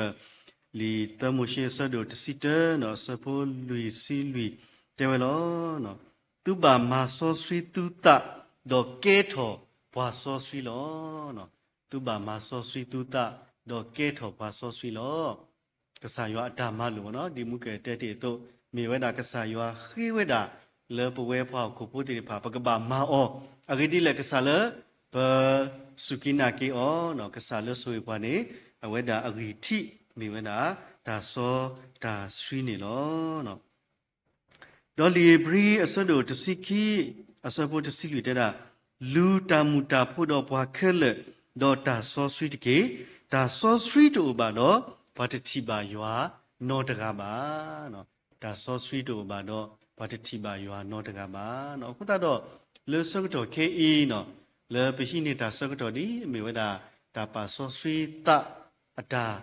လံာ်သၢမိၤၡ့အဆၢဒိၣ်တဆံတၢနီၤ အဆၢဖိလွံၢ်ဆံလွံၢ်တဲဝဲလီၤ. သုဘၣ်မၤစီဆှံသုသး ဒီးကဲထီၣ်ပှၤစီဆှံလီၤ. သုဘၣ်မၤစီဆှံသုသး ဒီးကဲထီၣ်ပှၤစီဆှံလီၤ. ကစၢ်ယွၤအတၢ်မၤလိာ်နီၤ ဒ်မုၢ်ကတဲတ့ၢ်အသိး မ့ၢ်ဝဲဒၣ်ကစၢ်ယွၤဃ့ဝဲဒၣ် လၢပဝဲပှၤဟီၣ်ခိၣ်ဖိသ့ၣ်တဖၣ် ပကဘၣ်မၤအီၤ, အဂ့ၢ်ဒ်လဲၣ် ကစၢ်လၢ ပစူၢ်က့ၤနာ်က့ၤအီၤ, ကစၢ်လၢဆိၣ်ဂ့ၤပှၤန့ၣ် အဝဲဒၣ်အဂံၢ်ထံး မ့ၢ်ဝဲဒၣ် တၢ်စီတၢ်ဆှံန့ၣ်လီၤ. ဒီးလံာ်ဧ့ၤဘြံၤအဆၢဒိၣ်တဆံခံ အဆၢဖိတဆံလွံၢ်တဲဒၣ်, လူၤတၢ်မုာ်တၢ်ဖိးဒီးပှၤခဲလၢာ်, ဒီးတၢ်စီဆှံတက့ၢ်. တၢ်စီဆှံတအိၣ်ဘၣ်ဒီး ပှၤတထံၣ်ဘၣ်ယွၤနီတဂၤဘၣ်. တၢ်စီဆှံတအိၣ်ဘၣ်ဒီး ပှၤတထံၣ်ဘၣ်ယွၤနီတဂၤဘၣ်. အဃိသတးဒီး လၢဆၢကတီၢ်ခဲအံၤနီၤ လၢပဟံးန့ၢ်တၢ်ဆၢကတီၢ်ဒ် မ့ၢ်ဝဲဒၣ် တၢ်ပာ်စီဆှံသးအတၢ်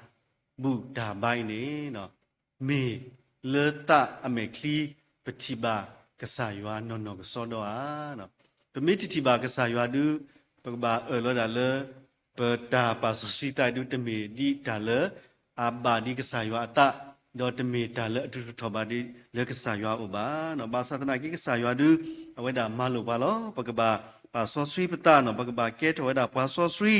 ဘူၣ်တၢ်ဘါအံၤန့ၣ် မ့ၢ်လၢသးအမဲာ်ချံ ပထံၣ်ဘၣ်ကစၢ်ယွၤနီၢ်နီၢ်ကစီဒီဧါ. ပမ့ၢ်တထံၣ်ဘၣ်ကစၢ်ယွၤဒုး ပကဘၣ်အၢၣ်လီၤဒၣ်လၢ ပတၢ်ပာ်စီဆှံသးဒုး တမ့ၢ်ဒ်တၢ်လၢ အဘၣ်ဒ်ကစၢ်ယွၤအသး, ဒီးတမ့ၢ်တၢ်လၢအတုၤထီၣ်ဘၣ်ဒ်လၢကစၢ်ယွၤအအိၣ်ဘၣ်. ဘၣ်ဆၣ်သနာ်က့ကစၢ်ယွၤဒုး အဝဲဒၣ်မၤလိာ်ပှၤလီၤ. ပကဘၣ်ပာ်စီဆှံပသးနီၤ, ပကဘၣ်ကဲထီၣ်ဝဲဒၣ်ပှၤစီဆှံ,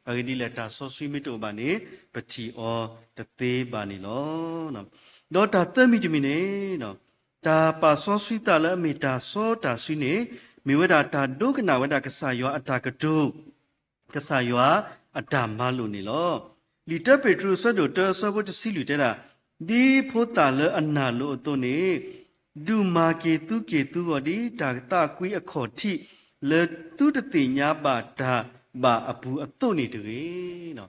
အဂ့ၢ်ဒ်လဲၣ် တၢ်စီဆှံမ့ၢ်တအိၣ်ဘၣ်န့ၣ် ပထံၣ်အီၤတသ့ဘၣ်န့ၣ်လီၤ. ဒီးတၢ်သၢမံၤတမံၤန့ၣ် တၢ်ပာ်စီဆှံသးလၢအမ့ၢ်တၢ်စီတၢ်ဆှံန့ၣ် မ့ၢ်ဝဲဒၣ်တၢ်ဒိကနၣ်ဝဲဒၣ်ကစၢ်ယွၤအတၢ်ကတိၤ ကစၢ်ယွၤအတၢ်မၤလိာ်န့ၣ်လီၤ. လံာ်တၢပ့းတရူးအဆၢဒိၣ်တၢအဆၢဖိတဆံလွံၢ်တဲဒၣ်, ဒ်ဖိသၣ်လၢအနာ်လိာ်အသိးန့ၣ်, ဒုးမၤက့ၤသုက့ၤသုဂီၢ်ဒ်တၢ်သးကွံအခီၣ်ထံး လၢသုတသ့ၣ်ညါဘၣ်တၢ်ဘၣ်အပူၤအသိးန့ၣ်တဂ့ၤ.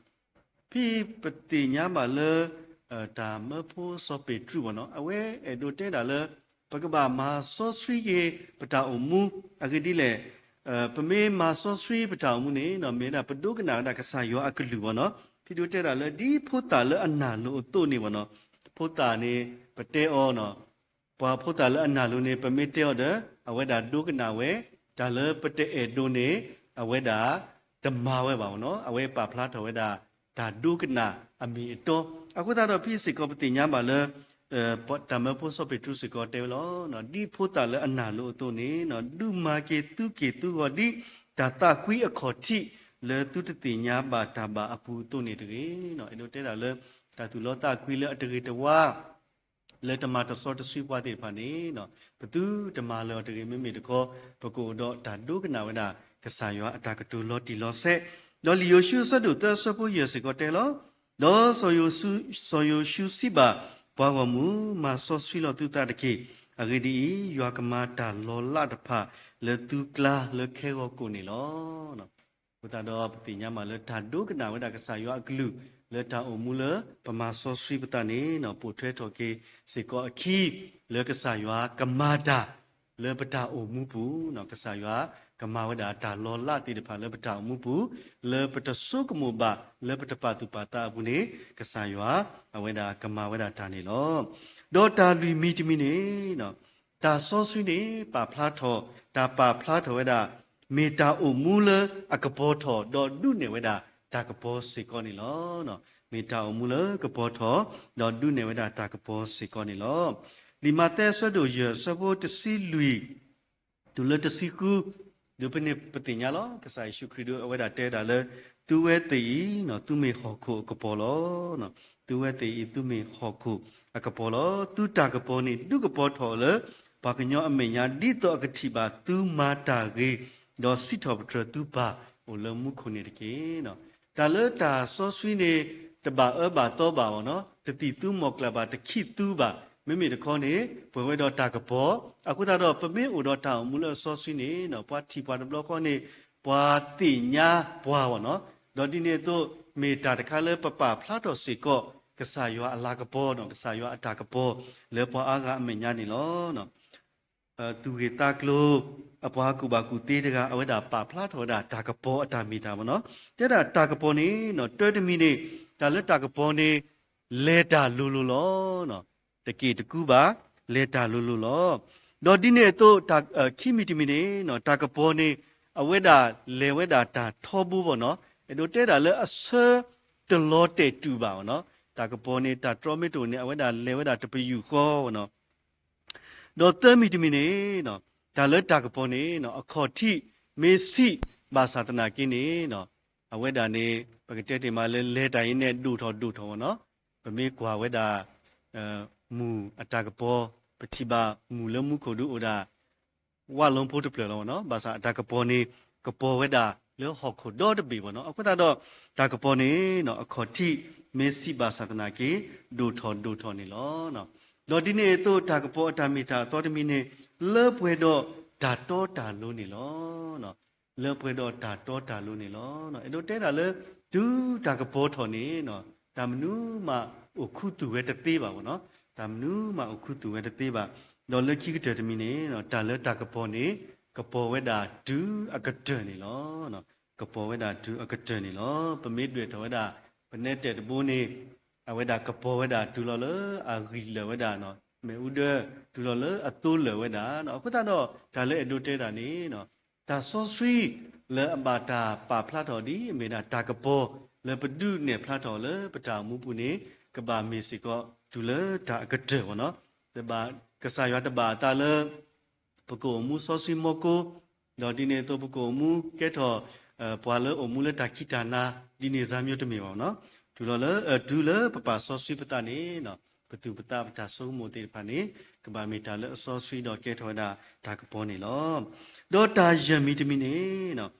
ဖဲပသ့ၣ်ညါဘၣ်လၢ တၢ်မၢဖိစီၤပ့းတရူးဘၣ်နီၤ, အဝဲအဲၣ်ဒိးတဲဒၣ်လၢ ပကဘၣ်မၤစီဆှံက့ၤပတၢ်အိၣ်မူ, အဂ့ၢ်ဒ်လဲၣ်, ပမ့ၢ်မၤစီဆှံပတၢ်အိၣ်မူန့ၣ် မ့ၢ်ဝဲဒၣ်ပဒိကနၣ်ဝဲဒၣ်ကစၢ်ယွၤအကလုၢ်ဘၣ်နီၤ. ဖဲဒၣ်တဲဒၣ်လၢ ဒ်ဖိသၣ်လၢအနၢ်လိၤအသိးန့ၣ်ဘၣ်နီၤ. ဖိသၣ်န့ၣ် ပတဲအီၤနီၤ, ပှၤဖိသၣ်လၢအနၢ်လိၤန့ၣ် ပမ့ၢ်တဲအီၤဒီး အဝဲဒၣ်ဒိကနၣ်ဝဲ, တၢ်လၢပတအဲၣ်ဒိးန့ၣ် အဝဲဒၣ်တမၤဝဲဘၣ်နီၤ. အဝဲပာ်ဖျါထီၣ်ဝဲဒၣ် တၢ်ဒိကနၣ်အမ့ၢ်အတီ. အဃိသတးဒီး ဖဲစ့ၢ်ကီးပသ့ၣ်ညါဘၣ်လၢ တၢ်မၢဖိစီၤပ့းတရူးစ့ၢ်ကီးတဲဝဲလီၤ. ဒ်ဖိသၣ်လၢအနၢ်လိၤအသိးန့ၣ် ဒုးမၤက့ၤသုက့ၤသုဂီၤဒ် တၢ်သးကွံအခီၣ်ထံးလၢသုတသ့ၣ်ညါဘၣ်တၢ်ဘၣ်အပူၤအသိးန့ၣ်တဂ့ၤ. အဲၣ်ဒိးတဲဒၣ်လၢ တၢ်သူၣ်လီသးကွံလၢအတဂ့ၤတဝါ လၢတမၤတစီတဆှံပှၤသ့ၣ်တဖၣ်န့ၣ် ပသုတမၤလၢၤအီၤတဂ့ၤ. မ့မ့ၢ်တခီ ပကအိၣ်ဒီးတၢ်ဒိကနၣ်ဝဲဒၣ်ကစၢ်ယွၤအတၢ်ကတိၤလီၤတံၢ်လီၤဆဲး. ဒီးလံာ်ယိၤၡူအဆၢဒိၣ်သၢအဆၢဖိယဲၢ်စ့ၢ်ကီးတဲလီၤ. ဒီးစီၤယိၤၡူစံးဘၣ်ပှၤဂီၢ်မုၢ်, မၤစီဆှံလီၤသုသးတက့ၢ်. အဂ့ၢ်ဒ်အံၤ, ယွၤကမၤတၢ်လီၤလးတဖၣ်လၢသုကျါလၢခဲဂီၤကိာ်န့ၣ်လီၤ. အဃိသတးဒီး ပသ့ၣ်ညါမးလၢတၢ်ဒိကနၣ်ဝဲဒၣ်ကစၢ်ယွၤအကလုၢ် လၢတၢ်အိၣ်မူလၢပမၤစီဆှံပသးန့ၣ် ပိာ်ထွဲထီၣ်က့ၤစ့ၢ်ကီးအခံ လၢကစၢ်ယွၤကမၤတၢ်လၢပတၢ်အိၣ်မူပူၤ, ကစၢ်ယွၤကမၤဝဲဒၣ်တၢ်လီၤလးသ့ၣ်တဖၣ်လၢပတၢ်အိၣ်မူပူၤ, လၢပတဆိကမိၣ်ဘၣ်လၢပတပာ်သူၣ်ပာ်သးအပူၤန့ၣ် ကစၢ်ယွၤအဝဲဒၣ်ကမၤဝဲဒၣ်တၢ်န့ၣ်လီၤ. ဒီးတၢ်လွံၢ်မံၤတမံၤန့ၣ် တၢ်စီဆှံန့ၣ် ပာ်ဖျါထီၣ်, တၢ်ပာ်ဖျါထီၣ်ဝဲဒၣ် မ့ၢ်တၢ်အိၣ်မူလၢအကပီၤထီၣ် ဒီးဒုးနဲၣ်ဝဲဒၣ်တၢ်ကပီၤစ့ၢ်ကီးန့ၣ်လီၤ. မ့ၢ်တၢ်အိၣ်မူလၢကပီၤထီၣ် ဒီးဒုးနဲၣ်ဝဲဒၣ်တၢ်ကပီၤစ့ၢ်ကီးန့ၣ်လီၤ. လံာ်မးသဲအဆၢဒိၣ်ယဲၢ်အဆၢဖိတဆံလွံၢ် တုၤလၢတဆံဃု, ဒ်ဖဲန့ၣ်ပသ့ၣ်ညါလီၤ. ကစၢ်ယ့ၣ်ၡူးခရံာ်ဒုးအဝဲဒၣ်တဲဒၣ်လၢ သုဝဲသ့ၣ်အံၤ သုမ့ၢ်ဟီၣ်ခိၣ်အကပီၤလီၤ. သုဝဲသ့ၣ်အံၤ သုမ့ၢ်ဟီၣ်ခိၣ်အကပီၤလီၤ. သုတၢ်ကပီၤန့ၣ် ဒုးကပီၤထီၣ်လၢပှၤကညီအမဲာ်ညါ ဒ်သိးအကထံၣ်ဘၣ်သုမၤတၢ်ဂ့ၤ, ဒီးစံးထီၣ်ပတြၢၤသုပၢ်အိၣ်လၢမူခိၣ်န့ၣ်တက့ၢ်. တၢ်လၢတၢ်စီဆှံန့ၣ် တဘၣ်အၢဘၣ်သီဘၣ်ဘၣ်နီၤ, တသံၣ်သူမီၢ်ကျၢ်ဘၣ် တခံးသူဘၣ်, မ့မ့ၢ်တခီန့ၣ် ပှဲၤဝဲဒီးတၢ်ကပီၤ. အဃိသတးဒီး ပမ့ၢ်အိၣ်ဒီးတၢ်အိၣ်မူလၢအစီဆှံန့ၣ် ပှၤထံၣ်ပှၤတဘျီဃီန့ၣ် ပှၤသ့ၣ်ညါပှၤဘၣ်နီၤ, ဒီးဒ်န့ၣ်အသိး မ့ၢ်တၢ်တခါလၢပပာ်ဖျါထီၣ်စ့ၢ်ကီး ကစၢ်ယွၤအလၤကပီၤနီၤ, ကစၢ်ယွၤအတၢ်ကပီၤ လၢပှၤအါဂၤအမဲာ်ညါန့ၣ်လီၤ. သူၣ်ဂ့ၢ်သးကျိၤ အပှၤကူၣ်ဘၣ်ကူၣ်သ့တဂၤ အဝဲဒၣ်ပာ်ဖျါထီၣ်ဝဲဒၣ်တၢ်ကပီၤအတၢ်မ့ၢ်တၢ်ဘၣ်နီၤ. တဲဒၣ်တၢ်ကပီၤန့ၣ် တၢတမံၤန့ၣ် တၢ်လၢတၢ်ကပီၤန့ၣ် လဲၤတၢ်လိၤလိၤလီၤ. တက့ၢ်တကူဘၣ်, လဲၤတၢ်လိၤလိၤလီၤ. ဒီးဒ်န့ၣ်အသိး ခံမံၤတမံၤန့ၣ် တၢ်ကပီၤန့ၣ် အဝဲဒၣ်လဲၤဝဲဒၣ်တၢ်ထီဘိဘၣ်နီၤ. အဲၣ်ဒိးတဲဒၣ်လၢအဆၢတလီၤတဲာ်တုၤဘၣ်ဘၣ်နီၤ. တၢ်ကပီၤန့ၣ် တၢ်တြီမ့ၢ်တအိၣ်န့ၣ် အဝဲဒၣ်လဲၤဝဲဒၣ်တပယူာ်ဃီဘၣ်နီၤ. ဒီးသၢမံၤတမံၤန့ၣ် တၢ်လၢတၢ်ကပီၤန့ၣ် အခီၣ်ထံးမ့ၢ်ဆံးဘၣ်ဆၣ်သနာ်က့န့ၣ် အဝဲဒၣ်န့ၣ် ပကတဲတ့ၢ်မးလၢ လဲၤတၢ်အံၤန့ၣ်ဒိၣ်ထီၣ်ဒိၣ်ထီၣ်ဘၣ်နီၤ. ပမ့ၢ်ကွၢ်ဝဲဒၣ် မုၢ်အတၢ်ကပီၤ ပထံၣ်ဘၣ်မုၢ်လၢမူခိၣ်ဒုးအိၣ်ဒၣ် ဝၣ်လီဖိတဖျၢၣ်လီၤနီၤ. ဘၣ်ဆၣ်အတၢ်ကပီၤန့ၣ် ကပီၤဝဲဒၣ်လၢဟီၣ်ခိၣ်ဒီတဘ့ၣ်ဘၣ်နီၤ. အဃိသတးဒီး တၢ်ကပီၤန့ၣ် အခီၣ်ထံးမ့ၢ်ဆံးဘၣ်ဆၣ်သနာ်က့ ဒိၣ်ထီၣ်ဒိၣ်ထီၣ်န့ၣ်လီၤ. ဒီးဒ်န့ၣ်အသိး တၢ်ကပီၤအတၢ်မ့ၢ်တၢ်အသီတမံၤန့ၣ် လၢပှဲၤဒီးတၢ်တီတၢ်လိၤန့ၣ်လီၤ. လၢပှဲၤဒီးတၢ်တီတၢ်လိၤန့ၣ်လီၤ. အဲၣ်ဒိးတဲဒၣ်လၢ တုၤတၢ်ကပီၤထီၣ်န့ၣ် တၢ်မနုၤမးအိၣ်ခူသူၣ်ဝဲတသ့ဘၣ်ဘၣ်နီၤ. တၢ်မနုၤမးအိၣ်ခူသူၣ်ဝဲတသ့ဘၣ်. ဒီးလၢခံကတၢၢ်တမံၤန့ၣ် တၢ်လၢတၢ်ကပီၤန့ၣ် ကပီၤဝဲဒၣ်တုၤအကတၢၢ်န့ၣ်လီၤ. ကပီၤဝဲဒၣ်တုၤအကတၢၢ်န့ၣ်လီၤ. ပမ့ၢ်ဒွဲၣ်ထီၣ်ဝဲဒၣ် ပနဲတဲာ်တဘိန့ၣ် အဝဲဒၣ်ကပီၤဝဲဒၣ်တုၤလီၤလၢအဂံၢ်လၢာ်ဝဲဒၣ် မ့ၣ်အူဒၢ တုၤလီၤလၢအသိလၢာ်ဝဲဒၣ်. အဃိသတးဒီး တၢ်လၢအဲၣ်ဒိးတဲဒၣ်န့ၣ် တၢ်စီဆှံလၢအဘၣ်တၢ်ပာ်ဖျါထီၣ်ဒ်အမ့ၢ်ဒၣ်တၢ်ကပီၤ လၢပဒုးနဲၣ်ဖျါထီၣ်လၢပတၢ်အိၣ်မူပူၤန့ၣ် ကဘၣ်မ့ၢ်စ့ၢ်ကီးတုၤလၢတၢ်အကတၢၢ်ဘၣ်နီၤ. ကစၢ်ယွၤတဘၣ်အသးလၢ ပကအိၣ်မူစီဆှံမီကိ, ဒီးဒ်န့ၣ်အသိးပကအိၣ်မူကဲထီၣ် ပှၤလၢအိၣ်မူလၢတၢ်ခံးတၢ်နၤ ဒ်န့ၣ်စါမံၤတမ့ၢ်ဘၣ်နီၤ. တုၤလီၤလၢ တုၤလၢပပာ်စီဆှံပသးန့ၣ် ပသူၣ်ပသးပတၢ်ဆိကမိၣ်သ့ၣ်တဖၣ်န့ၣ် ကဘၣ်မ့ၢ်တၢ်လၢအစီဆှံဒီးကဲထီၣ်ဝဲဒၣ်တၢ်ကပီၤန့ၣ်လီၤ. ဒီးတၢ်ယဲၢ်မံၤတမံၤန့ၣ်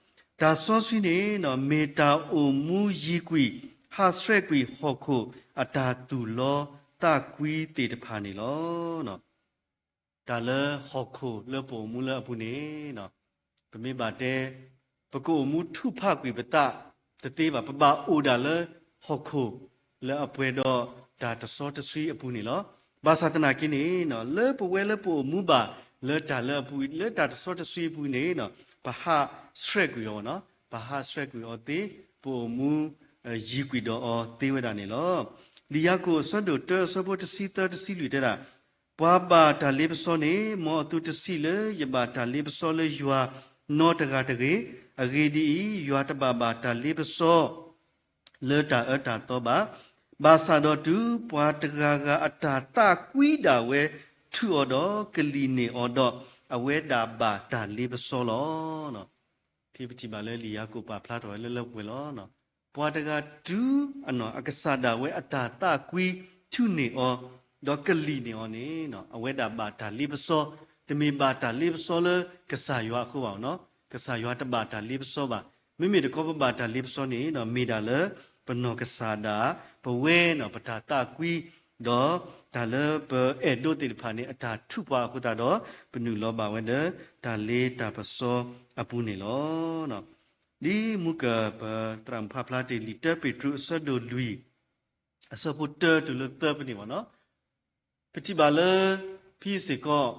တၢ်စီဆှံန့ၣ် မ့ၢ်တၢ်အိၣ်မူယံၤကွံာ် ဟးဆှဲးကွံာ်ဟီၣ်ခိၣ်အတၢ်သူၣ်လီသးကွံသ့ၣ်တဖၣ်န့ၣ်လီၤ. တၢ်လၢဟီၣ်ခိၣ်လၢပအိၣ်မူလၢအပူၤန့ၣ် ပမ့ၢ်ဘၣ်တဲ ပကအိၣ်မူထုကဖၣ်ကွံာ်ပသးတသ့ဘၣ်. ပဘၣ်အိၣ်ဒၣ်လၢဟီၣ်ခိၣ်လၢအပှဲၤဒီးတၢ်တစီတဆှံအပူၤန့ၣ်လီၤ. ဘၣ်ဆၣ်သနာ်က့န့ၣ် လၢပဝဲလၢပအိၣ်မူဘၣ်လၢတၢ်လၢအပူၤ လၢတၢ်တစီတဆှံအပူၤန့ၣ် ပဟးဆှဲးကွံာ်အီၤ, ပဟးဆှဲးကွံာ်အီၤသ့, ပအိၣ်မူယံၤကွံာ်ဒီးအီၤသ့ဝဲဒၣ်န့ၣ်လီၤ. လံာ်ယၤကိာ်အဆၢဒိၣ်တၢအဆၢဖိတဆံသၢတဆံလွံၢ်တဲဒၣ်, ပှၤဘၣ်တၢ်လ့ပစီန့ၣ် မ်အသုတစံးလၢယဘၣ်တၢ်လ့ပစီလၢယွၤနီတဂၤတဂ့ၤ. အဂ့ၢ်ဒ်အံၤ, ယွၤတဘၣ်ဘၣ်တၢ်လ့ပစီ လၢတၢ်အၢတၢ်သီဘၣ်. ဘၣ်ဆၣ်ဒီးတုၤပှၤတဂၤဂၤအတၢ်သးကွံဒၣ်ဝဲထုးအီၤဒီးကလံၣ်န့ၢ်အီၤဒီး, အဝဲဒၣ်ဘၣ်တၢ်လ့ပစီလီၤ. ဖဲပထံၣ်ဘၣ်လၢလံာ်ယၤကိာ်ပာ်ဖျါထီၣ်ဝဲလၢလၢပှဲၤပှဲၤလီၤ. ပှၤတဂၤတုၤအကစၢ်ဒၣ်ဝဲအတၢ်သးကွံထုးန့ၢ်အီၤ, ဒီးကလံၣ်န့ၢ်အီၤန့ၣ် အဝဲဒၣ်ဘၣ်တၢ်လ့ပစီ, တမ့ၢ်ဘၣ်တၢ်လ့ပစီလၢကစၢ်ယွၤအဃိဘၣ်နီၤ, ကစၢ်ယွၤတဘၣ်တၢ်လ့ပစီဘၣ်. မ့မ့ၢ်တခီပဘၣ်တၢ်လ့ပစီန့ၣ် မ့ၢ်ဒၣ်လၢပနီၢ်ကစၢ်ဒၣ် ပဝဲနီၤ ပတၢ်သးကွံ ဒီးတၢ်လၢပအဲၣ်ဒိးသ့ၣ်တဖၣ်န့ၣ် အတၢ်ထုးပှၤအဃိသတးဒီး ပနုာ်လီၤဘၣ်ဝဲလၢတၢ်လ့တၢ်ပစီအပူၤန့ၣ်လီၤ. ဒ်မုၢ်ကၢၢ်ပသရၣ်မုၣ်ဖးဖျါတ့ၢ်လံာ်တၢပ့းတရူးအဆၢဒိၣ်လွံၢ် အဆၢဖိတၢတုၤလၢသၢဖဲန့ၣ်ဘၣ်နီၤ, ပထံၣ်ဘၣ်လၢ ဖဲစ့ၢ်ကီး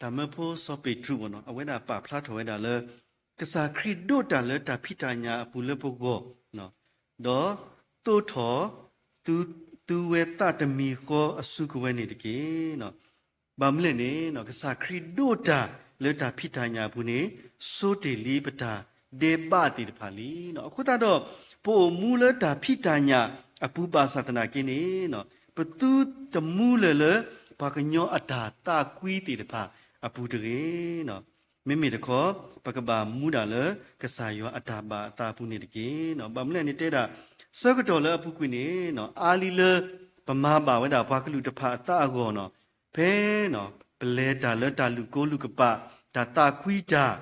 တၢ်မၢဖိစီၤပ့းတရူးဘၣ်နီၤ အဝဲဒၣ်ပာ်ဖျါထီၣ်ဝဲဒၣ်လၢ ကစၢ်ခရံာ်ဒိးတၢ်လၢတၢ်ဖံးတၢ်ညၣ်အပူၤလၢပဂီၢ်, ဒီးသိးထီၣ် သုဝဲသးတမံၤဃီအစုကဝဲၤန့ၣ်တက့ၢ်. ဘၣ်မနုၤလဲၣ်န့ၣ် ကစၢ်ခရံာ်ဒိးတၢ်လၢတၢ်ဖံးတၢ်ညၣ်အပူၤန့ၣ် ဆိတ့ၢ်လံပတၢ်ဒဲးဘးသ့ၣ်တဖၣ်လံ. အဃိသတးဒီး ပအိၣ်မူလၢတၢ်ဖံးတၢ်ညၣ်အပူၤဘၣ်ဆၣ်သနာ်က့န့ၣ် ပသုတမူလၢၤလၢ ပှၤကညီအတၢ်သးကွံသ့ၣ်တဖၣ်အပူၤတဂ့ၤ. မ့မ့ၢ်တခီ ပကဘၣ်မူဒၣ်လၢ ကစၢ်ယွၤအတၢ်ဘၣ်အသးအပူၤန့ၣ်တက့ၢ်. ဘၣ်မနုၤလဲၣ်န့ၣ်တဲဒၣ် ဆၢကတီၢ်လၢအပူၤကွံာ်န့ၣ် အါလံလၢ ပမၤဘၣ်ဝဲဒၣ်ပှၤကလုာ်တဖၣ်အသးအဂီၢ်နီၤ, ဖဲ ပလဲၤတၢ်လၢတၢ်လူၣ်ကိလူၣ်ကပာ်, တၢ်သးကွံတၢ်,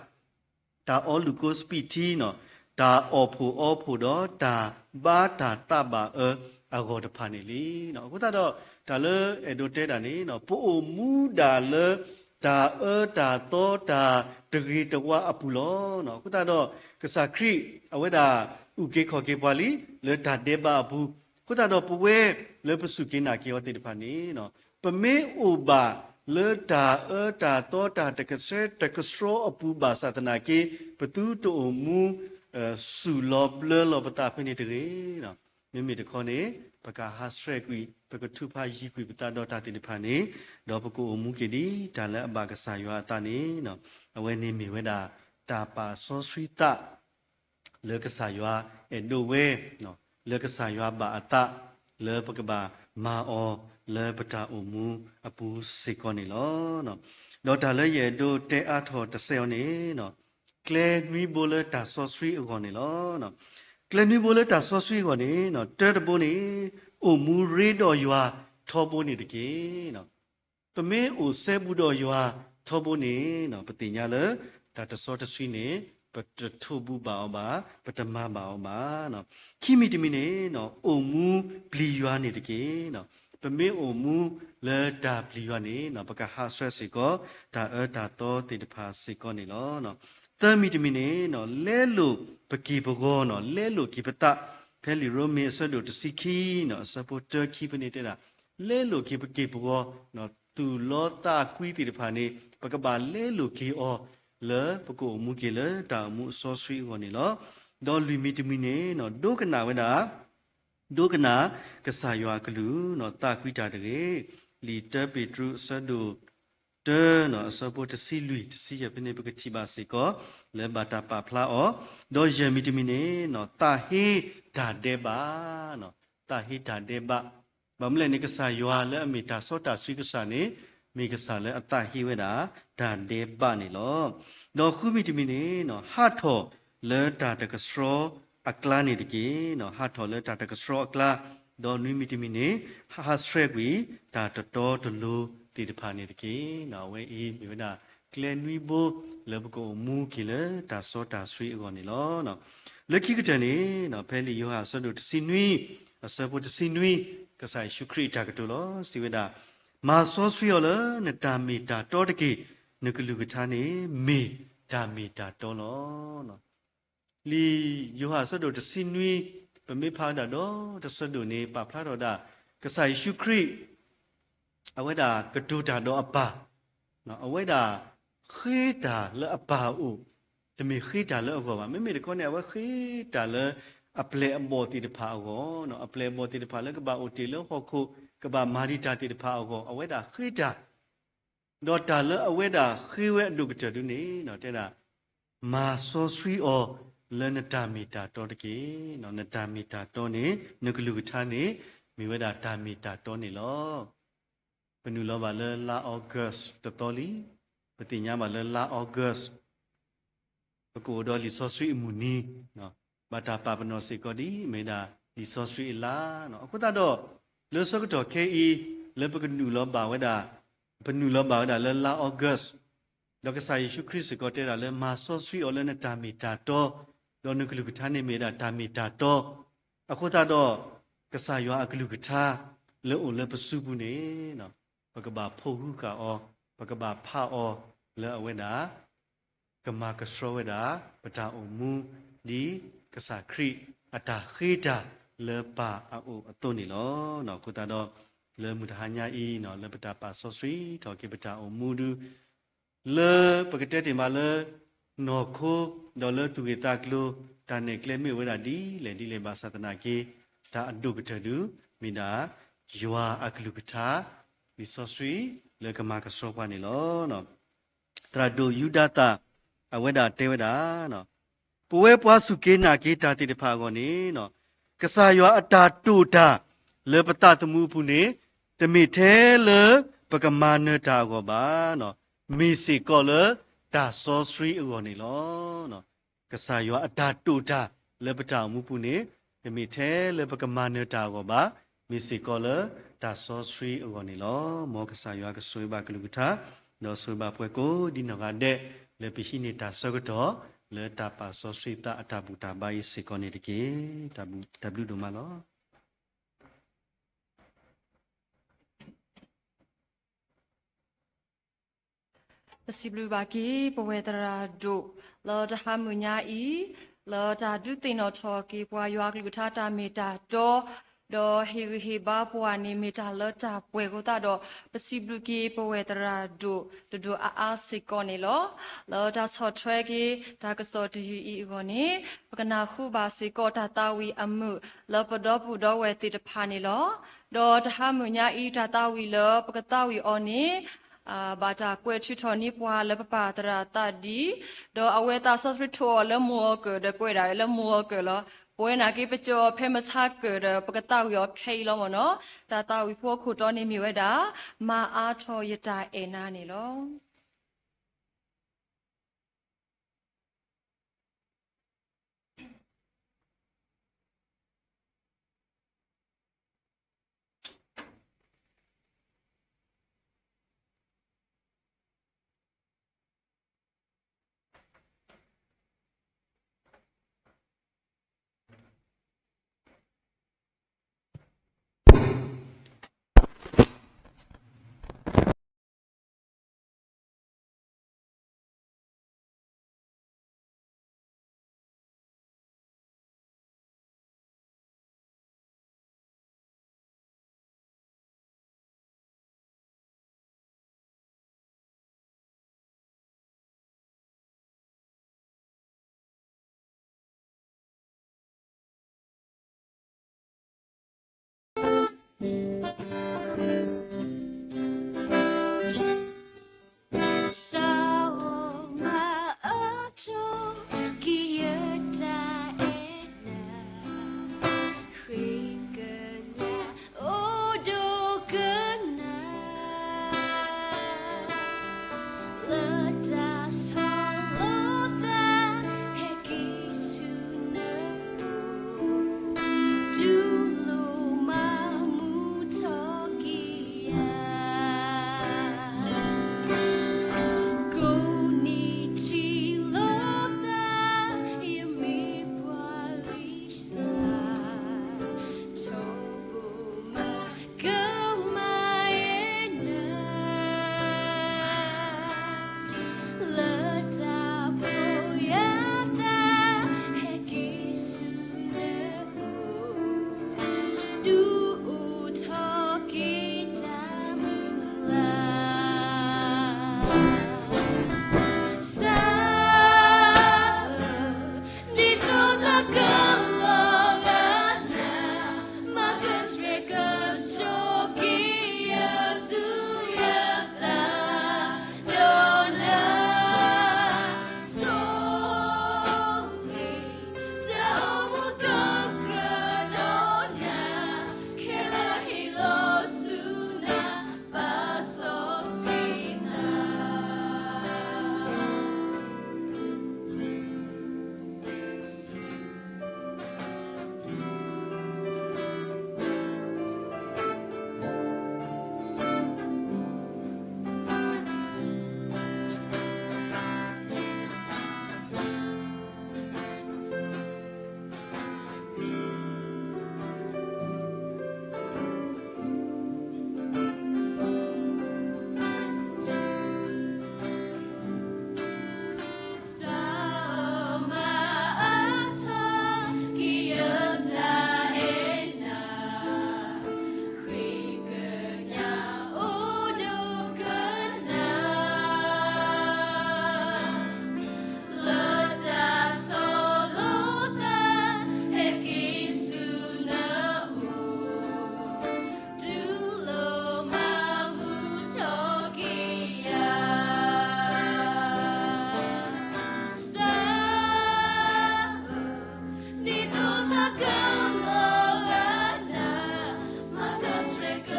တၢ်အီလူၣ်ကိစပံးထံနီၤ, တၢ်အီၣ်ဖှိၣ်အီဖှိၣ်ဒီးတၢ်ဘါတၢ်သးဘၣ်အၢအဂီၢ်တဖၣ်န့ၣ်လံ. အဃိသတးဒီး တၢ်လၢအဲၣ်ဒိးတဲဒၣ်န့ၣ် ပအိၣ်မူဒၣ်လၢ တၢ်အၢတၢ်သီတၢ်တဂ့ၤတဝါအပူၤလီၤ. အဃိသတးဒီး ကစၢ်ခရံာ်အဝဲဒၣ် အုၣ်က့ၤခီၣ်က့ၤပှၤလံ လၢတၢ်ဒဲးဘးအပူၤ, အဃိသတးဒီးပဝဲလၢပစူၢ်က့ၤနာ်က့ၤအီၤသ့ၣ်တဖၣ်န့ၣ် ပမ့ၢ်အိၣ်ဘၣ်လၢတၢ်အၢတၢ်သီတၢ်တကဆှဲတကဆှီအပူၤဘၣ်ဆၣ်သနာ်က့ ပသုတအိၣ်မူ စူၢ်လီၤဘျၢလီၤပသးဖဲန့ၣ်တဂ့ၤ. မ့မ့ၢ်တခီန့ၣ် ပကဟးဆှဲးကွံာ် ပကထုးဖးယံၤကွံာ်ပသးဒီးတၢ်သ့ၣ်တဖၣ်န့ၣ် ဒီးပကအိၣ်မူက့ၤဒ်တၢ်လၢအဘၣ်ကစၢ်ယွၤအသးန့ၣ် အဝဲန့ၣ်မ့ၢ်ဝဲဒၣ် တၢ်ပာ်စီဆှံသး လၢကစၢ်ယွၤအဲၣ်ဒိးဝဲ, လၢကစၢ်ယွၤဘၣ်အသး လၢပကဘၣ်မၤအီၤလၢပတၢ်အိၣ်မူအပူၤစ့ၢ်ကီးန့ၣ်လီၤ. ဒီးတၢ်လၢယအဲၣ်ဒိးတဲအါထီၣ်တစဲးအီၤန့ၣ် ကျဲနွံဘိလၢတၢ်စီဆှံအဂီၢ်န့ၣ်လီၤ. ကျဲနွံဘိလၢတၢ်စီဆှံအဂီၢ်န့ၣ် တၢတဘိန့ၣ် အိၣ်မူရ့ဒီးယွၤထီဘိန့ၣ်တက့ၢ်. ပမ့ၢ်အိၣ်စဲဘူးဒီးယွၤထီဘိန့ၣ် ပသ့ၣ်ညါလၢ တၢ်တစီတဆှံန့ၣ် ပတထိးဘူးဘၣ်အီၤဘၣ်, ပတမၤဘၣ်အီၤဘၣ်. ခံမံၤတမံၤန့ၣ် အိၣ်မူပျံၤယွၤန့ၣ်တက့ၢ်. ပမ့ၢ်အိၣ်မူလၢတၢ်ပျံၤယွၤန့ၣ် ပကဟးဆှဲးစ့ၢ်ကီး တၢ်အၢတၢ်သီသ့ၣ်တဖၣ်စ့ၢ်ကီးန့ၣ်လီၤ. သၢမံၤတမံၤန့ၣ် လဲလိာ်ပက့ၢ်ပဂီၤနီၤ, လဲလိာ်က့ၤပသး, ဖဲလံာ်ရိမ့ၤအဆၢဒိၣ်တဆံခံနီၤ, အဆၢဖိတၢခံဖဲန့ၣ်တဲဒၣ်, လဲလိာ်က့ၤပက့ၢ်ပဂီၤ, သူၣ်လီသးကွံသ့ၣ်တဖၣ်န့ၣ် ပကဘၣ်လဲလိာ်က့ၤအီၤ လၢပကအိၣ်မူက့ၤလၢတၢ်အိၣ်မူအစီဆှံအဂီၢ်န့ၣ်လီၤ. ဒီးလွံၢ်မံၤတမံၤန့ၣ် ဒိကနၣ်ဝဲဒၣ် ဒိကနၣ်ကစၢ်ယွၤအကလုၢ်နီၤ, သးကွံတၢ်တဂ့ၤ. လံာ်တၢပ့းတရူးအဆၢဒိၣ်တၢနီၤ, အဆၢဖိတဆံလွံၢ် တဆံယဲၢ်ဖဲန့ၣ် ပကထံၣ်ဘၣ်စ့ၢ်ကီး လၢဘၣ်တၢ်ပာ်ဖျါအီၤ, ဒီးယဲၢ်မံၤတမံၤန့ၣ်နီၤ, သးဟ့တၢ်ဒဲးဘး, သးဟ့တၢ်ဒဲးဘး, ဘၣ်မနုၤလဲၣ်န့ၣ် ကစၢ်ယွၤလၢအမ့ၢ်တၢ်စီတၢ်ဆှံကစၢ်န့ၣ် မ့ၢ်ကစၢ်လၢအသးဟ့ဝဲဒၣ် တၢ်ဒဲးဘးန့ၣ်လီၤ. ဒီးဃုမံၤတမံၤန့ၣ်နီၤ, ဟးထီၣ်လၢတၢ်တကဆှီအကျါန့ၣ်တက့ၢ်. ဟးထီၣ်လၢတၢ်တကဆှီအကျါ, ဒီးနွံမံၤတမံၤန့ၣ် ဟးဆှဲးကွံာ် တၢ်တတီတလိၤသ့ၣ်တဖၣ်န့ၣ်တက့ၢ်. အဝဲအံၤမ့ၢ်ဝဲဒၣ် ကျဲနွံဘိ လၢပကအိၣ်မူက့ၤလၢတၢ်စီတၢ်ဆှံအဂီၢ်န့ၣ်လီၤ. လၢခံကတၢၢ်န့ၣ် ဖဲလံာ်ယိၤဟၣ်အဆၢဒိၣ်တဆံနွံ အဆၢဖိတဆံနွံ, ကစၢ်ယ့ၣ်ၡူးခရံာ်အတၢ်ကတိၤလီၤ. စံးဝဲဒၣ်, မၤစီဆှံအီၤလၢနတၢ်မ့ၢ်တၢ်တီတက့ၢ်. နကလုၢ်ကထါန့ၣ် မ့ၢ်တၢ်မ့ၢ်တၢ်တီလီၤ. လံာ်ယိၤဟၣ်အဆၢဒိၣ်တဆံနွံ, ပမ့ၢ်ဖးဝဲဒၣ်ဒီးတဆၢဒိၣ်န့ၣ် ပာ်ဖျါထီၣ်ဝဲဒၣ် ကစၢ်ယ့ၣ်ၡူးခရံာ် အဝဲဒၣ်ကတိၤတၢ်ဒီးအပၢ်, အဝဲဒၣ်ဃ့တၢ်လၢအပၢ်အအိၣ်, တမ့ၢ်ဃ့တၢ်လၢအဂီၢ်ဘၣ်. မ့မ့ၢ်တခီန့ၣ် အဝဲဃ့တၢ်လၢအပျဲၢ်အဘီၣ်သ့ၣ်တဖၣ်အဂီၢ်, အပျဲၢ်အဘီၣ်သ့ၣ်တဖၣ်လၢကဘၣ်အိၣ်တ့ၢ်လၢဟီၣ်ခိၣ် ကဘၣ်မၤဒံးတၢ်သ့ၣ်တဖၣ်အဂီၢ် အဝဲဒၣ်ဃ့တၢ် ဒီးတၢ်လၢအဝဲဒၣ်ဃ့ဝဲအဒိၣ်ကတၢၢ်ဒုန့ၣ် တဲဒၣ်, မၤစီဆှံအီၤလၢနတၢ်မ့ၢ်တၢ်တီတက့ၢ်. နတၢ်မ့ၢ်တၢ်တီန့ၣ် နကလုၢ်ကထါန့ၣ် မ့ၢ်ဝဲဒၣ်တၢ်မ့ၢ်တၢ်တီန့ၣ်လီၤ. ပနုာ်လီၤဘၣ်လၢလါ August တသီလံ, ပသ့ၣ်ညါဘၣ်လၢလါ August ပကအိၣ်ဒီးလံာ်စီဆှံအမုၢ်နံၤ, ဘၣ်တၢ်ပာ်ပနီၣ်စ့ၢ်ကီးဒ်အမ့ၢ်ဒၣ်လံာ်စီဆှံအလါ. အဃိသတးဒီး လၢဆၢကတီၢ်ခဲအံၤ လၢပကနုာ်လီၤဘၣ်ဝဲဒၣ်, ပနုာ်လီၤဘၣ်ဝဲဒၣ်လၢလါ August, ဒီးကစၢ်ယ့ၣ်ၡူးခရံာ်စ့ၢ်ကီးတဲဒၣ်လၢမၤစီဆှံအီၤလၢနတၢ်မ့ၢ်တၢ်တီ, ဒီးနကလုၢ်ကထါန့ၣ်မ့ၢ်ဒၣ်တၢ်မ့ၢ်တၢ်တီ, အဃိသတးဒီး ကစၢ်ယွၤအကလုၢ်ကထါ လၢအိၣ်လၢပစုပူၤန့ၣ် ပကဘၣ်ဖီၣ်ဃုဃာ်အီၤ, ပကဘၣ်ဖးအီၤလၢအဝဲဒၣ် ကမၤကဆှီဝဲဒၣ် ပတၢ်အိၣ်မူ ဒ်ကစၢ်ခရံာ်အတၢ်ဃ့တၢ်လၢပၢ်အအိၣ်အသိးန့ၣ်လီၤ. အဃိသတးဒီး လၢမုၢ်တဟါညါအံၤ လၢပတၢ်ပာ်စီဆှံထီၣ်က့ၤပတၢ်အိၣ်မူဒု လၢပကတဲတ့ၢ်မးလၢ နီၢ်ခိ ဒီးလၢသူၣ်ဂ့ၢ်သးကျိၤ တၢ်နဲၣ်ကျဲမ့ၢ်ဝဲဒၣ်ဒ်လဲၣ်ဒ်လဲၣ်ဘၣ်ဆၣ်သနာ်က့ တၢ်အဒိၣ်ကတၢၢ်ဒု မ့ၢ်ဒၣ် ယွၤအကလုၢ်ကထါ လံာ်စီဆှံ လၢကမၤကဆှီပှၤန့ၣ်လီၤ. သရၣ်ဒိၣ်ယူဒၤသၣ် အဝဲဒၣ်တဲဝဲဒၣ် ပဝဲပှၤစူၢ်က့ၤနာ်က့ၤတၢ်သ့ၣ်တဖၣ်အဂီၢ်န့ၣ် ကစၢ်ယွၤအတၢ်တိာ်တၢ်လၢပသးသမူအပူၤန့ၣ် တမ့ၢ်ထဲလၢပကမၤနၢၤတၢ်အဂီၢ်ဘၣ်, မ့ၢ်စ့ၢ်ကီးလၢတၢ်စီဆှံအဂီၢ်န့ၣ်လီၤ. ကစၢ်ယွၤအတၢ်တိာ်တၢ်လၢပတၢ်အိၣ်မူပူၤန့ၣ် တမ့ၢ်ထဲလၢပကမၤနၢၤတၢ်အဂီၢ်ဘၣ်, မ့ၢ်စ့ၢ်ကီးလၢတၢ်စီဆှံအဂီၢ်န့ၣ်လီၤ. မ်ကစၢ်ယွၤကဆိၣ်ဂ့ၤဘၣ်ကလုၢ်ကထါ ဒီးဆိၣ်ဂ့ၤဘၣ်ပှၤကိးဒ်နီၢ်ဂၤဒဲး လၢပဟံးန့ၢ်တၢ်ဆၢကတီၢ် လၢတၢ်ပာ်စီဆှံသးအတၢ်ဘူၣ်တၢ်ဘါအံၤစ့ၢ်ကီးန့ၣ်တက့ၢ်. တၢ်ဘျုးဒိၣ်မးလီၤ. ပစံးဘျုးဘၣ်က့ၤ ပဝဲသရၣ်ဒိၣ် လၢတဟါမုၢ်ညါအံၤ လၢတၢ်ဒုးသ့ၣ်နီၣ်ထီၣ်က့ၤပှၤယွၤကလုၢ်ကထါတၢ်မ့ၢ်တၢ်တီ ဒီးဟ့ၣ်ဂံၢ်ဟ့ၣ်ဘါပှၤန့ၣ် မ့ၢ်တၢ်လၢတၢ်ပှဲၤအဃိသတးဒီး ပစံးဘျုးက့ၤပဝဲသရၣ်ဒိၣ် ဒိၣ်ဒိၣ်အါအါစ့ၢ်ကီးန့ၣ်လီၤ. လၢတၢ်ဆီၣ်ထွဲက့ၤ တၢ်ကစီၣ်တယုၢ်အံၤအဂီၢ်န့ၣ် ပကနၢ်ဟူဘၣ်စ့ၢ်ကီးတၢ်သးဝံၣ်အမုာ် လၢပဒီပုၢ်ဒီဝဲၢ်သ့ၣ်တဖၣ်န့ၣ်လီၤ. ဒီးတဟါမုၢ်ညါအံၤ တၢ်သးဝံၣ်လၢပကသးဝံၣ်အီၤန့ၣ် ဘၣ်တၢ်ကွဲးထုးထီၣ်န့ၢ်ပှၤလၢပပၢ်သရၣ်သးဒ်, ဒီးအဝဲသးစီဆှံထိးအီၤလၢမိၢ်အီၤကၢၢ် ဒီးကွဲးဒၣ်လၢမိၢ်အီၤကၢၢ်လီၤ. ပဝဲနာ်က့ ပကၠီဖဲမဆါကၢၢ်ဒီး ပကသးဝံၣ်အီၤခဲအံၤလီၤမ့ၢ်နီၤ. တၢ်သးဝံၣ်ဖိအခိၣ်တီန့ၣ်မ့ၢ်ဝဲဒၣ် မၤအါထီၣ်ယတၢ်အဲၣ်နၤန့ၣ်လီၤ. စၢ်ဧၢ, ဒ်သိးတၢ်ကလီၤဂာ်နၤ, မၤကဆှဲကဆှီက့ၤယသူၣ်ယသး, ဒီးနၤ, ဆိၣ်ဂ့ၤ တၢ်အိၣ်မူကကြၢးဒီးနၤ, ခဲလၢာ်ဟ့ၣ်လီၤဆူနၤ, ပၢ်စီဆှံနၤ. စၢ်ဧၢ, မၤအါထီၣ်က့ၤယတၢ်အဲၣ်နၤ, ဃ့ကညးအိၣ်ဒီးကနၣ် လၢတၢ်ဆီၣ်လီၤသး ဟဲက့ၤဆူနအိၣ်, တူၢ်လိာ်မၤမုာ်ထီၣ်က့ၤယၤ. စၢ်ဧၢ, ဒ်သိးတၢ်ကလီၤဂာ်နၤ, မၤကဆှဲက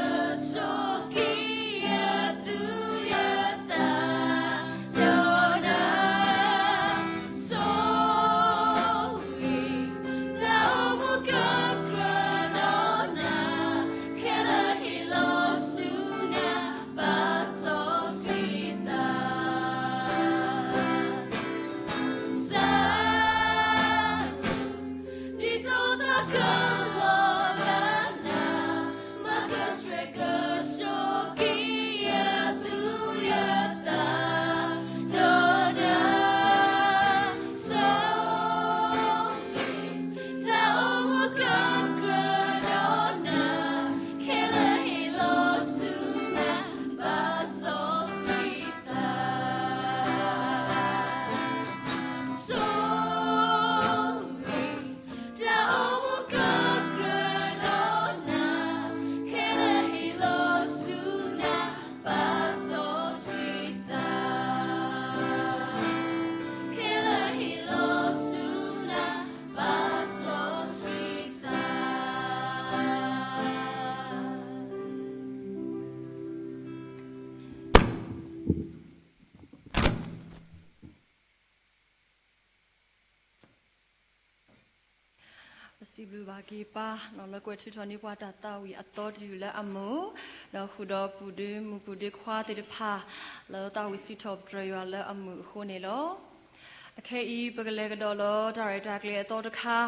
ဆှီက့ၤယသူၣ်ယသး, ဒီးနၤ, ဆိၣ်ဂ့ၤ တၢ်အိၣ်မူကကြၢးဒီးနၤ, ခဲလၢာ်ဟ့ၣ်လီၤဆူနၤ, ပၢ်စီဆှံနၤ. စၢ်ဧၢ, ဒ်သိးတၢ်ကလီၤဂာ်နၤ, မၤကဆှဲကဆှီက့ၤယသူၣ်ယသး, ဒီးနၤ, ဆိၣ်ဂ့ၤ တၢ်အိၣ်မူကကြၢးဒီးနၤ, ခဲလၢာ်ဟ့ၣ်လီၤဆူနၤ, ပၢ်စီဆှံနၤ. ဆိၣ်ဂ့ၤ တၢ်အိၣ်မူကကြၢးဒီးနၤ, ခဲလၢာ်ဟ့ၣ်လီၤဆူနၤ, ပၢ်စီဆှံနၤ. ခဲလၢာ်ဟ့ၣ်လီၤဆူနၤ, ပၢ်စီဆှံနၤ. ပစံးဘျုးဘၣ်က့ၤပၢ် လၢကွဲးထုးထီၣ်န့ၢ်ပှၤတၢ်သးဝံၣ်အသီတယုၢ်လၢအမုာ်, ဒီးဃုာ်ဒီးပုၢ်ဒ့မုၣ်ပုၢ်ဒ့ခွါသ့ၣ်တဖၣ် လၢသးဝံၣ်စံးထီၣ်ပတြၢၤယွၤလၢအမုာ်အဃိန့ၣ်လီၤ. အခဲအံၤ ပကလဲၤကဒီးလၢတၢ်ရဲၣ်တၢ်ကျဲၤအသီတခါ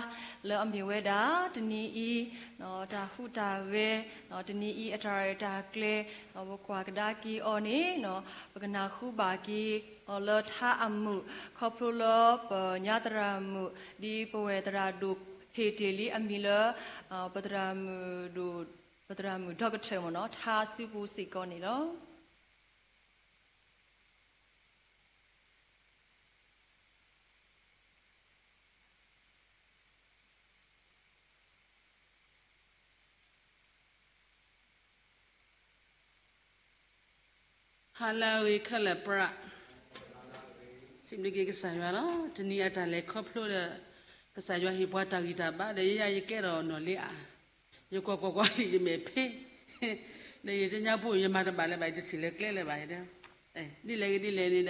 လၢအမ့ၢ်ဝဲဒၣ် တနံၤအံၤ တၢ်ဟူးတၢ်ဂဲၤ, တနံၤအံၤအတၢ်ရဲၣ်တၢ်ကျဲၤ ပကွၢ်ကဒါက့ၤအီၤန့ၣ် ပကနၢ်ဟူဘၣ်က့ၤအီၤလၢထါအမုာ် ခီဖျိလၢပညါသရၣ်မုၣ် ဒ်ပဝဲၢ်သရၣ်ဒိၣ်ဖ့ၣ်တ့ၢ်လံအမံၤလၢ ပသရၣ်မုၣ်ဒိၣ် ပသရၣ်မုၣ်ဒီကထၢၣ်မ့ၢ်နီၤ ထါစုပူၤစ့ၢ်ကီးန့ၣ်လီၤ. ဟါလၢအဂ့ၤခဲလၢာ်ပြး, စံးဘျုးက့ၤကစၢ်ယွၤလီၤ. တနံၤအတၢ်လဲၤခီဖျိဒီး ကစၢ်ယွၤဟ့ၣ်ပှၤတၢ်ဂံၢ်တၢ်ဘါဒီး ယဲယၤယကဲထီၣ်နီၢ်လ့အါ, ယကွၢ်ကွၢ်ကွၢ်လံယမဲာ်ဖံ, ဒီးယတညါဖိယမၤတဘၣ်လၢၤဘၣ် ယတထံၣ်လၢၤကျဲလၢၤဘၣ်ဒီး ဒ်လဲၣ်ဂ့ၤဒ်လဲၣ်န့ၣ်ဒီး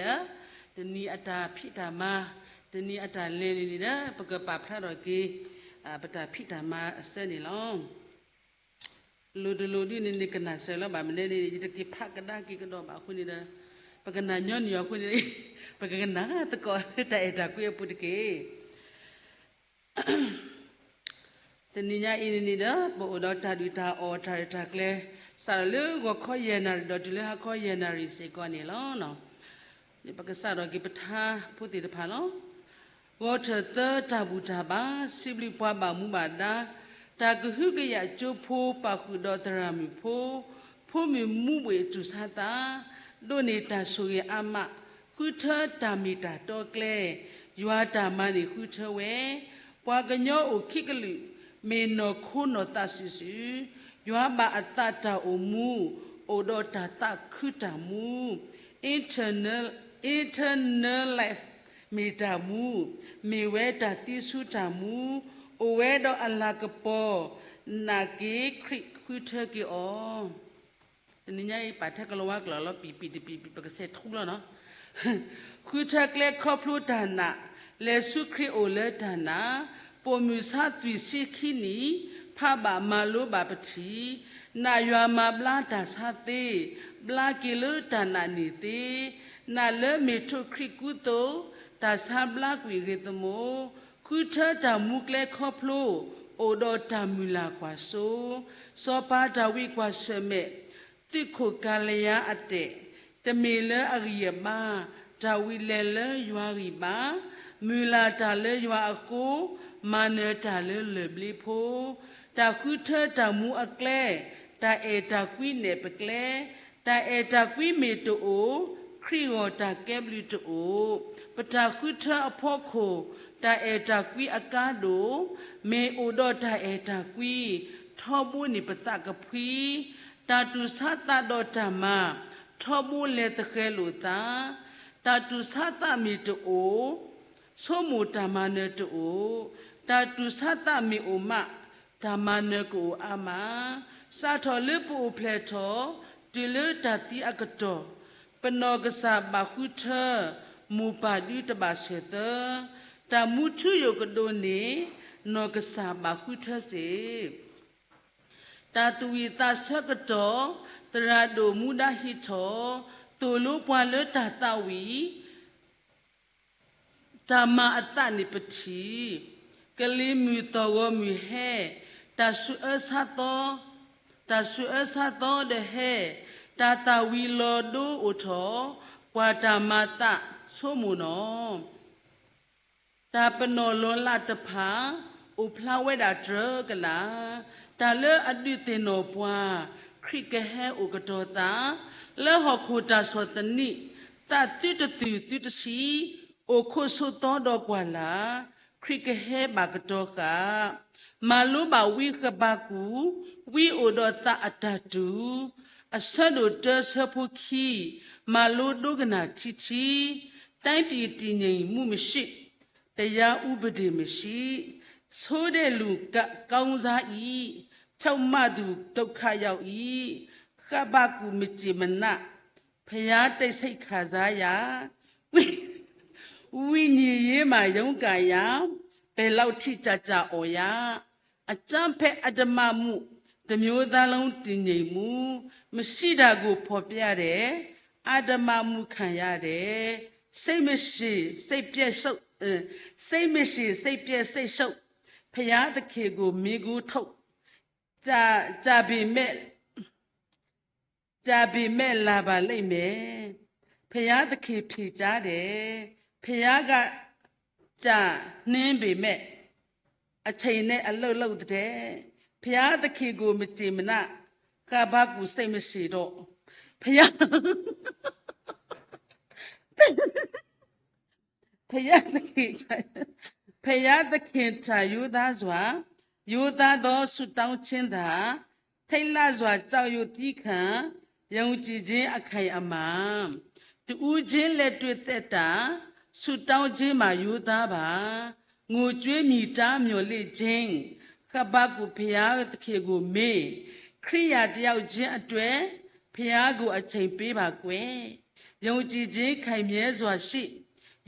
တနံၤအတၢ်ဖံးတၢ်မၤ, တနံၤအတၢ်လဲၤန့ၣ်န့ၣ်ဒီး ပကပာ်ဖျါထီၣ်က့ၤ ပတၢ်ဖံးတၢ်မၤအဆၢန့ၣ်လီၤ. လိၤတလိၤဒ်န့ၣ်န့ၣ် ကနၣ်စၢၤလၢၤဘၣ်မနုၤန့ၣ် ယတက့ၤဖးကဒါက့ၤကဒီးဘၣ်အဃိန့ၣ်ဒီး ပကနၣ်ညီနုၢ်အဃိန့ၣ် ပကကနၣ်သကိးလၢတၢ်အဲၣ်တၢ်ကွံအပူၤတက့ၢ်. တနံၤညါအံၤန့ၣ်န့ၣ်ဒီး ပအိၣ်ဒီးတၢ်ဒုၣ်တၢ်အီၣ်တၢ်ရဲၣ်တၢ်ကျဲၤ စးထီၣ်လၢဂီၤခီယဲၢ်နၣ်ရံၣ်ဒီးတုၤလၢဟါခီယဲၢ်နၣ်ရံၣ်စ့ၢ်ကီးန့ၣ်လီၤ. ပကစးထီၣ်က့ၤပထါဖိသ့ၣ်တဖၣ်လီၤ. ဂီၤထၢၣ်သၢ တၢ်ဘူၣ်တၢ်ဘါ, စံးဘျုးပှၤဘၣ်မူဘၣ်ဒါ, တၢ်ကဟုကယာ်ကၠိဖိ ပာ်ဃုာ်ဒီးသရၣ်မုၣ်ဖိ, ဖိမုၣ်မူဘှ့ၣ်တူၢ်ဆါသး, ဒိးန့ၢ်တၢ်ဆိၣ်ဂ့ၤအါမး, ဃုထၢတၢ်မ့ၢ်တၢ်တီကျဲ, ယွၤတၢ်မၤန့ၣ်ဃုထၢဝဲ, ပှၤကညီအိၣ်ခံကလုာ်, မ့ၢ်နီၢ်ခိနီၢ်သးစုာ်စုာ်, ယွၤဘၣ်အသးတၢ်အိၣ်မူ, အိၣ်ဒီးတၢ်သးခုတၢ်မူ, eternal, eternal life မ့ၢ်တၢ်မူ, မ့ၢ်ဝဲတၢ်သံဆူတၢ်မူ, အိၣ်ဝဲဒီးအလၤကပီၤ, နာ်က့ခရံာ်ဃုထၢက့ၤအီၤ တနံၤညါအံၤ ပာ်ထဲကလီၤဝါကျိာ်လီၤ ပံာ်ပံာ်တပံာ်ပံာ် ပကဆဲးထူလီၤနီၤ. ဃုထၢကျဲခီဖျိတၢ်နာ်, လဲၤဆူခရံာ်အိၣ်လၢတၢ်နာ်, ပိာ်မုၣ်ဆါသွံၣ်ဆံခံနံၣ်, ဖးဘၣ်မၤလိဘၣ်ပထံၣ်, နာ်ယွၤမၤဘျါတၢ်ဆါသ့, ဘျါက့ၤလၢတၢ်နာ်န့ၣ်သ့, နာ်လၢမ့ၢ်ထိၣ်ခရံာ်ကူသိး, တၢ်ဆါဘျါကွံာ်ဂ့ၢ်သမူ, ဃုထၢတၢ်မူကျဲခီဖျိ, အိၣ်ဒီးတၢ်မုၢ်လၢ်ကွၢ်စိ, စီၤပၤဒၤဝံးကွၢ်ဆၢၣ်မဲာ်, သုးခိၣ်ကၤလံယါအတဲာ်, တမ့ၢ်လၢအဂံၢ်အဘါ, ဒၤဝံးလဲၤလၢယွၤဂံၢ်ဘါ, မုၢ်လၢ်တၢ်လၢယွၤအဃိ, မၤနၢၤတၢ်လၢလၢၢ်ဘျ့ဖိ, တၢ်ဃုထၢတၢ်မူအကျဲ, တၢ်အဲၣ်တၢ်ကွံနဲၣ်ပကျဲ, တၢ်အဲၣ်တၢ်ကွံမ့ၢ်တအိၣ်, ခရံာ်ဂီၢ်တၢ်ကဲဘျုးတအိၣ်, ပတၢ်ဃုထၢအဖီခိၣ်, တၢ်အဲၣ်တၢ်ကွံအကါဒိၣ်, မ့ၢ်အိၣ်ဒီးတၢ်အဲၣ်တၢ်ကွံ, ထီဘိန့ၢ်ပသးကဖှံ, တၢ်တူၢ်ဆါသးဒီးတၢ်မၤ, ထီဘိလဲၤသဃဲၤလိာ်သး, တၢ်တူၢ်ဆါသးမ့ၢ်တအိၣ်, ဆိကမိၣ်တၢ်မၤနၢၤတအိၣ်, တၢ်တူၢ်ဆါသးမ့ၢ်အိၣ်မး, တၢ်မၤနၢၤကအိၣ်အါမး, စးထီၣ်လၢပအိၣ်ဖျဲၣ်ထီၣ်, တုၤလၢတၢ်သံအကတီၢ်, ပနီၢ်ကစၢ်ဘၣ်ဃုထၢ, မိၢ်ပၢ်ဒုတဘၣ်ဆၢၣ်သၢ, တၢ်မူထူယိာ်ကဒိးန့ၢ်, နီၢ်ကစၢ်ဘၣ်ဃုထၢစ့ၢ် တၢ်သူၣ်ဝံၣ်သးဆၢကတီၢ်, သရၣ်ဒိၣ်မူဒါဟံးထီၣ်, သိၣ်လိပှၤလၢတၢ်သးဝံၣ်, တၢ်မၤအသးန့ၣ်ပထံၣ်, ကလံၤမုၢ်သီၣ်ဂီၤမုၢ်ဟဲ, တၢ်ဆူးအၢဆါသီ, တၢ်ဆူးအၢဆါသီဒီးဟဲ, တၢ်သးဝံၣ်လီၤဒိအိၣ်ထီၣ်, ပှၤတၢ်မၤသးဆိကမိၣ်နီၤ တၢ်ပနီၣ်လီၤလးတဖၣ်, အိၣ်ဖျါဝဲဒၣ်တြၢၤကလာ်, တၢ်လၢအဒုးသ့ၣ်နီၣ်ပှၤ, ခရံာ်ကဟဲအိၣ်ကတီၤသး, လၢဟီၣ်ခိၣ်တၢ်ဆီၣ်သနံး, သးသုတသုၣ်သုတဆံး, အိၣ်ခိးဆိးသီဒီးကွၢ်လၢ်, ခရံာ်ကဟဲဘၣ်ကတီၤဃာ်, မၤလိဘၣ်ဝံဃဘးကူာ်, ဝံအိၣ်ဒီးသးအတၢ်တူၢ်, အဆၢဒိၣ်တၢဆၢဖိခံ, မၤလိဒိကနၣ်ထံထံ, တိုင်းပြည်တည်ငြိမ်မှုမရှိ, တရားဥပဒေမရှိ, ဆိုးတဲ့လူကောင်းစား၏, ဖြောင့်မတ်သူဒုက္ခရောက်၏, ဃဘးကူာ်မ့ၢ်မနုၤ, ဘုရားသခင်စိတ်ခံစားရာ, ဝိညာဉ်ရေးမှာရုန်းကန်ရာ, ဘယ်လောက်ထိကြာကြာအိပ်ရာ, အကြမ်းဖက်အဓမ္မမှု, တစ်မျိုးသားလုံးတည်ငြိမ်မှု, မရှိတာကိုဖော်ပြတယ်, အဓမ္မမှုခံရတယ်, စိတ်မရှည်စိတ်ပျက်ရှုပ်, စိတ်မရှည်စိတ်ပျက်စိတ်ရှုပ်, ဘုရားသခင်ကိုမီးခိုးထုတ်, ကြာ, ကြာပေမဲ့, ကြာပေမဲ့လာပါလိမ့်မယ်. ဘုရားသခင်ဖြေကြားတယ်. ဘုရားကကြာနှင်းပေမဲ့, အချိန်နဲ့အလုပ်လုပ်တဲ့, ဘုရားသခင်ကိုမကျေမနပ်, ဃဘးကူာ်စိတ်မရှည်တော့, ဘုရား, ဘုရားသခင်, ဘုရားသခင်ထံရိုးသားစွာ, ရိုးသားသောဆုတောင်းခြင်းသာ, ထိတ်လန့်စွာကြောက်ရွံ့သည်းခံ, ယုံကြည်ခြင်းအခိုင်အမာ. တဦးချင်းလက်တွေ့သက်သာ, ဆုတောင်းခြင်းမှာရိုးသားပါ. ငိုကြွေးမြည်တမ်းမျှော်လင့်ခြင်း, ဃဘးကူာ်ဘုရားသခင်ကိုမေး, ခရစ်ယာန်တစ်ယောက်ချင်းအတွက်, ဘုရားကိုအချိန်ပေးပါကွယ်. ယုံကြည်ခြင်းခိုင်မြဲစွာရှိ,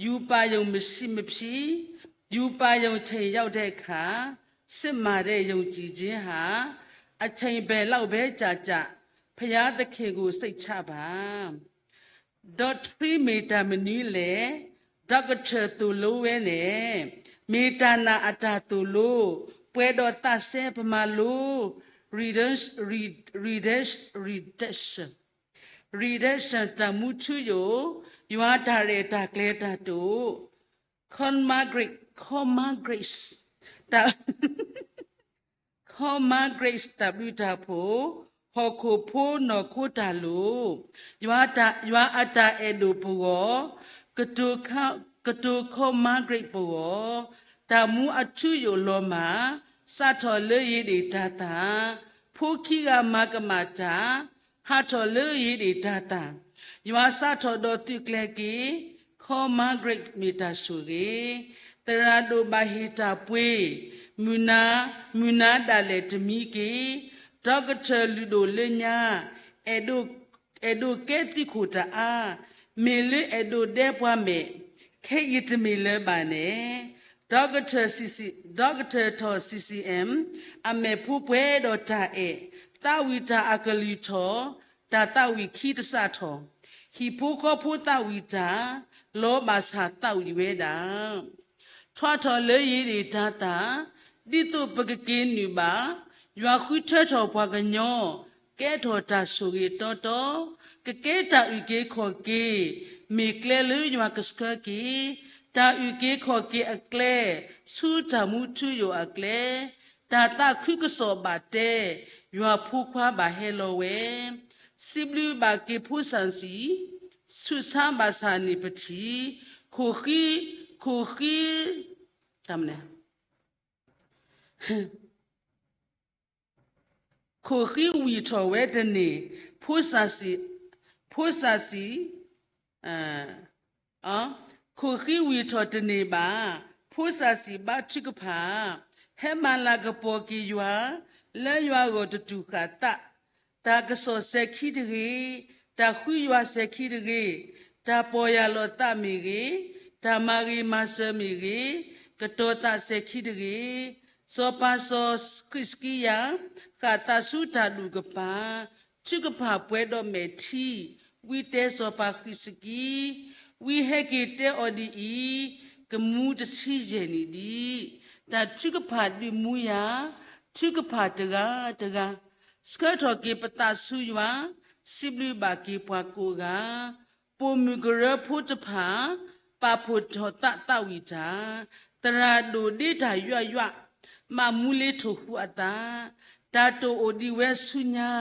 ရူပါရုံမရှိမဖြစ်, ရူပါရုံချိန်ရောက်တဲ့အခါ, စစ်မှန်တဲ့ယုံကြည်ခြင်းဟာ, အချိန်ဘယ်လောက်ပဲကြာကြာ, ဘုရားသခင်ကိုစိတ်ချပါ. ဒေါက်ထရီမ့ၢ်တၢ်မနုၤလဲၣ်, ဒေါက်တာသိၣ်လိဝဲန့ၣ်, မ့ၢ်တၢ်နာ်အတၢ်သိၣ်လိ, ပှဲၤဒီးသးစဲပမၤလိ, reduction, reduction, reduction တၢ်မူထူယိာ်, ယွၤတၢ်ရဲၣ်တၢ်ကျဲၤတၢ်ဒိၣ်, common grace, common grace တၢ်, common grace တၢ်ဘျုးတၢ်ဖှိၣ်, ဟီၣ်ခိၣ်ဖိနီၢ်ခိတၢ်လိၤ, ယွၤအတၢ်အဲၣ်ဒိၣ်ပဂီၢ်, ကတိၤခီမါကရံးပဂီၢ်, တၢ်မူအထူယိာ်လီၤမၢ်, စးထီၣ်လၢယ့ဒ့ၣ်တၤသၣ်, ဖိခံဂၤမၤကမၣ်တၢ်, ဟးထီၣ်လၢယ့ဒ့ၣ်တၤသၣ်, ယွၤစးထီၣ်ဒီးသုးကျဲၤက့ၤ, ခီမါကရံးမ့ၢ်တၢ်ဆိၣ်ဂ့ၤ, သရၣ်ဒိၣ်ဘၣ်ဟ့ၣ်တၢ်ပှ့ၤ, မုၢ်နၤ, မုၢ်နၤဒၣ်လဲာ်တမံက့ၤ, ဒီကထၢၣ်လုၢ်ဒိၣ်လၢညါ, အဲၣ်ဒိးကဲသုးခိၣ်တအါ, မ့ၢ်လၢအဲၣ်ဒိးဒဲပှၤမဲာ်, ခဲအံၤတမ့ၢ်လၢၤဘၣ်န့ၣ်, ဒီကထၢၣ်, ဒီကထၢၣ်ထီၣ် C C M အမဲာ်ဖိပှဲၤဒီးတၢ်အဲၣ်, သးဝံၣ်တၢ်အကလုၢ်ထီၣ်, တၢ်သးဝံၣ်ခံတစးထီၣ်, ဟံၣ်ဖိဃီဖိသးဝံၣ်တၢ်, လီၤဘၣ်ဆၣ်သးဝံၣ်ဝဲဒၣ် ထွါထီၣ်လၢယ့ဒ့ၣ်တၤသၣ်, ဒ်သိးပကက့ၤနုာ်ဘၣ်, ယွၤဃုထၢထီၣ်ပှၤကညီ, ကဲထီၣ်တၢ်ဆိၣ်ဂ့ၤတီတီ, ကကဲတၢ်အုၣ်က့ၤခီၣ်က့ၤ, မ့ၢ်ကျဲလၢယွၤကဆှၢက့ၤ, တၢ်အုၣ်က့ၤခီၣ်က့ၤအကျဲ, ဆူတၢ်မူထူယိာ်အကျဲ, တၢ်သးခုကစီၣ်ဘၣ်တဲ, ယွၤဖိခွါဘၣ်ဟဲလီၤဝဲ, စံးဘျုးဘၣ်က့ၤဖိစၣ်စံၣ်, ဆူးဆါဘၣ်ဆၣ်န့ၣ်ပထံၣ်, ခိၣ်ဃံ, ခိၣ်ဃံ, တၢ်မနုၤ ခိၣ်ဃံဝံၣ်ထီၣ်ဝဲတန့ၢ်, ဖိစၣ်စံၣ်, ဖိစၣ်စံၣ်, ခိၣ်ဃံဝံၣ်ထီၣ်တန့ၢ်ဘၣ်, ဖိစၣ်စံၣ်ဘါထုကဖၣ်, ဟဲမၤလၤကပီၤက့ၤယွၤ, လၢယွၤဂီၢ်တတူၢ်ဃာ်သး, တၢ်ကစီၣ်စဲၤခံတဂ့ၤ, တၢ်ဃုယွၤစဲၤခံတဂ့ၤ, တၢ်ပီၢ်ယၢ်လီၤသးမ့ၢ်ဂ့ၤ, တၢ်မၤဂ့ၤမၤစၢၤမ့ၢ်ဂ့ၤ, ကတီၤသးစဲၤခံတဂ့ၤ, စီၤပၤစီၤဃံးစကံယၤ, ဃၣ်သးဆူတၢ်ဒူၣ်ကပၤ, ထုကဖၣ်ပှဲၤဒီးမဲာ်ထံ, ဝံတဲစီၤပၤဃံးစကံ, ဝံဟဲက့ၤတဲအီၤဒ်အံၤ, ကမူတဆံယဲၢ်နံၣ်ဒံး, တၢ်ထုကဖၣ်ဒုးမူယၤ, ထုကဖၣ်တဂၤတဂၤ, ဆှၢထီၣ်က့ၤပသးဆူယွၤ, စံးဘျုးဘၣ်က့ၤပှၤကိးဂၤ, ပိာ်မုၣ်ကရၢဖိတဖၣ်, ပာ်ဖှိၣ်ထီၣ်သးသးဝံၣ်တၢ်, သရၣ်ဒိၣ်ဒ့တၢ်ယွးယွး, မးမူလ့ထိၣ်ဟူအသး, တၢ်တိာ်အိၣ်ဒံးဝဲဆူညါ,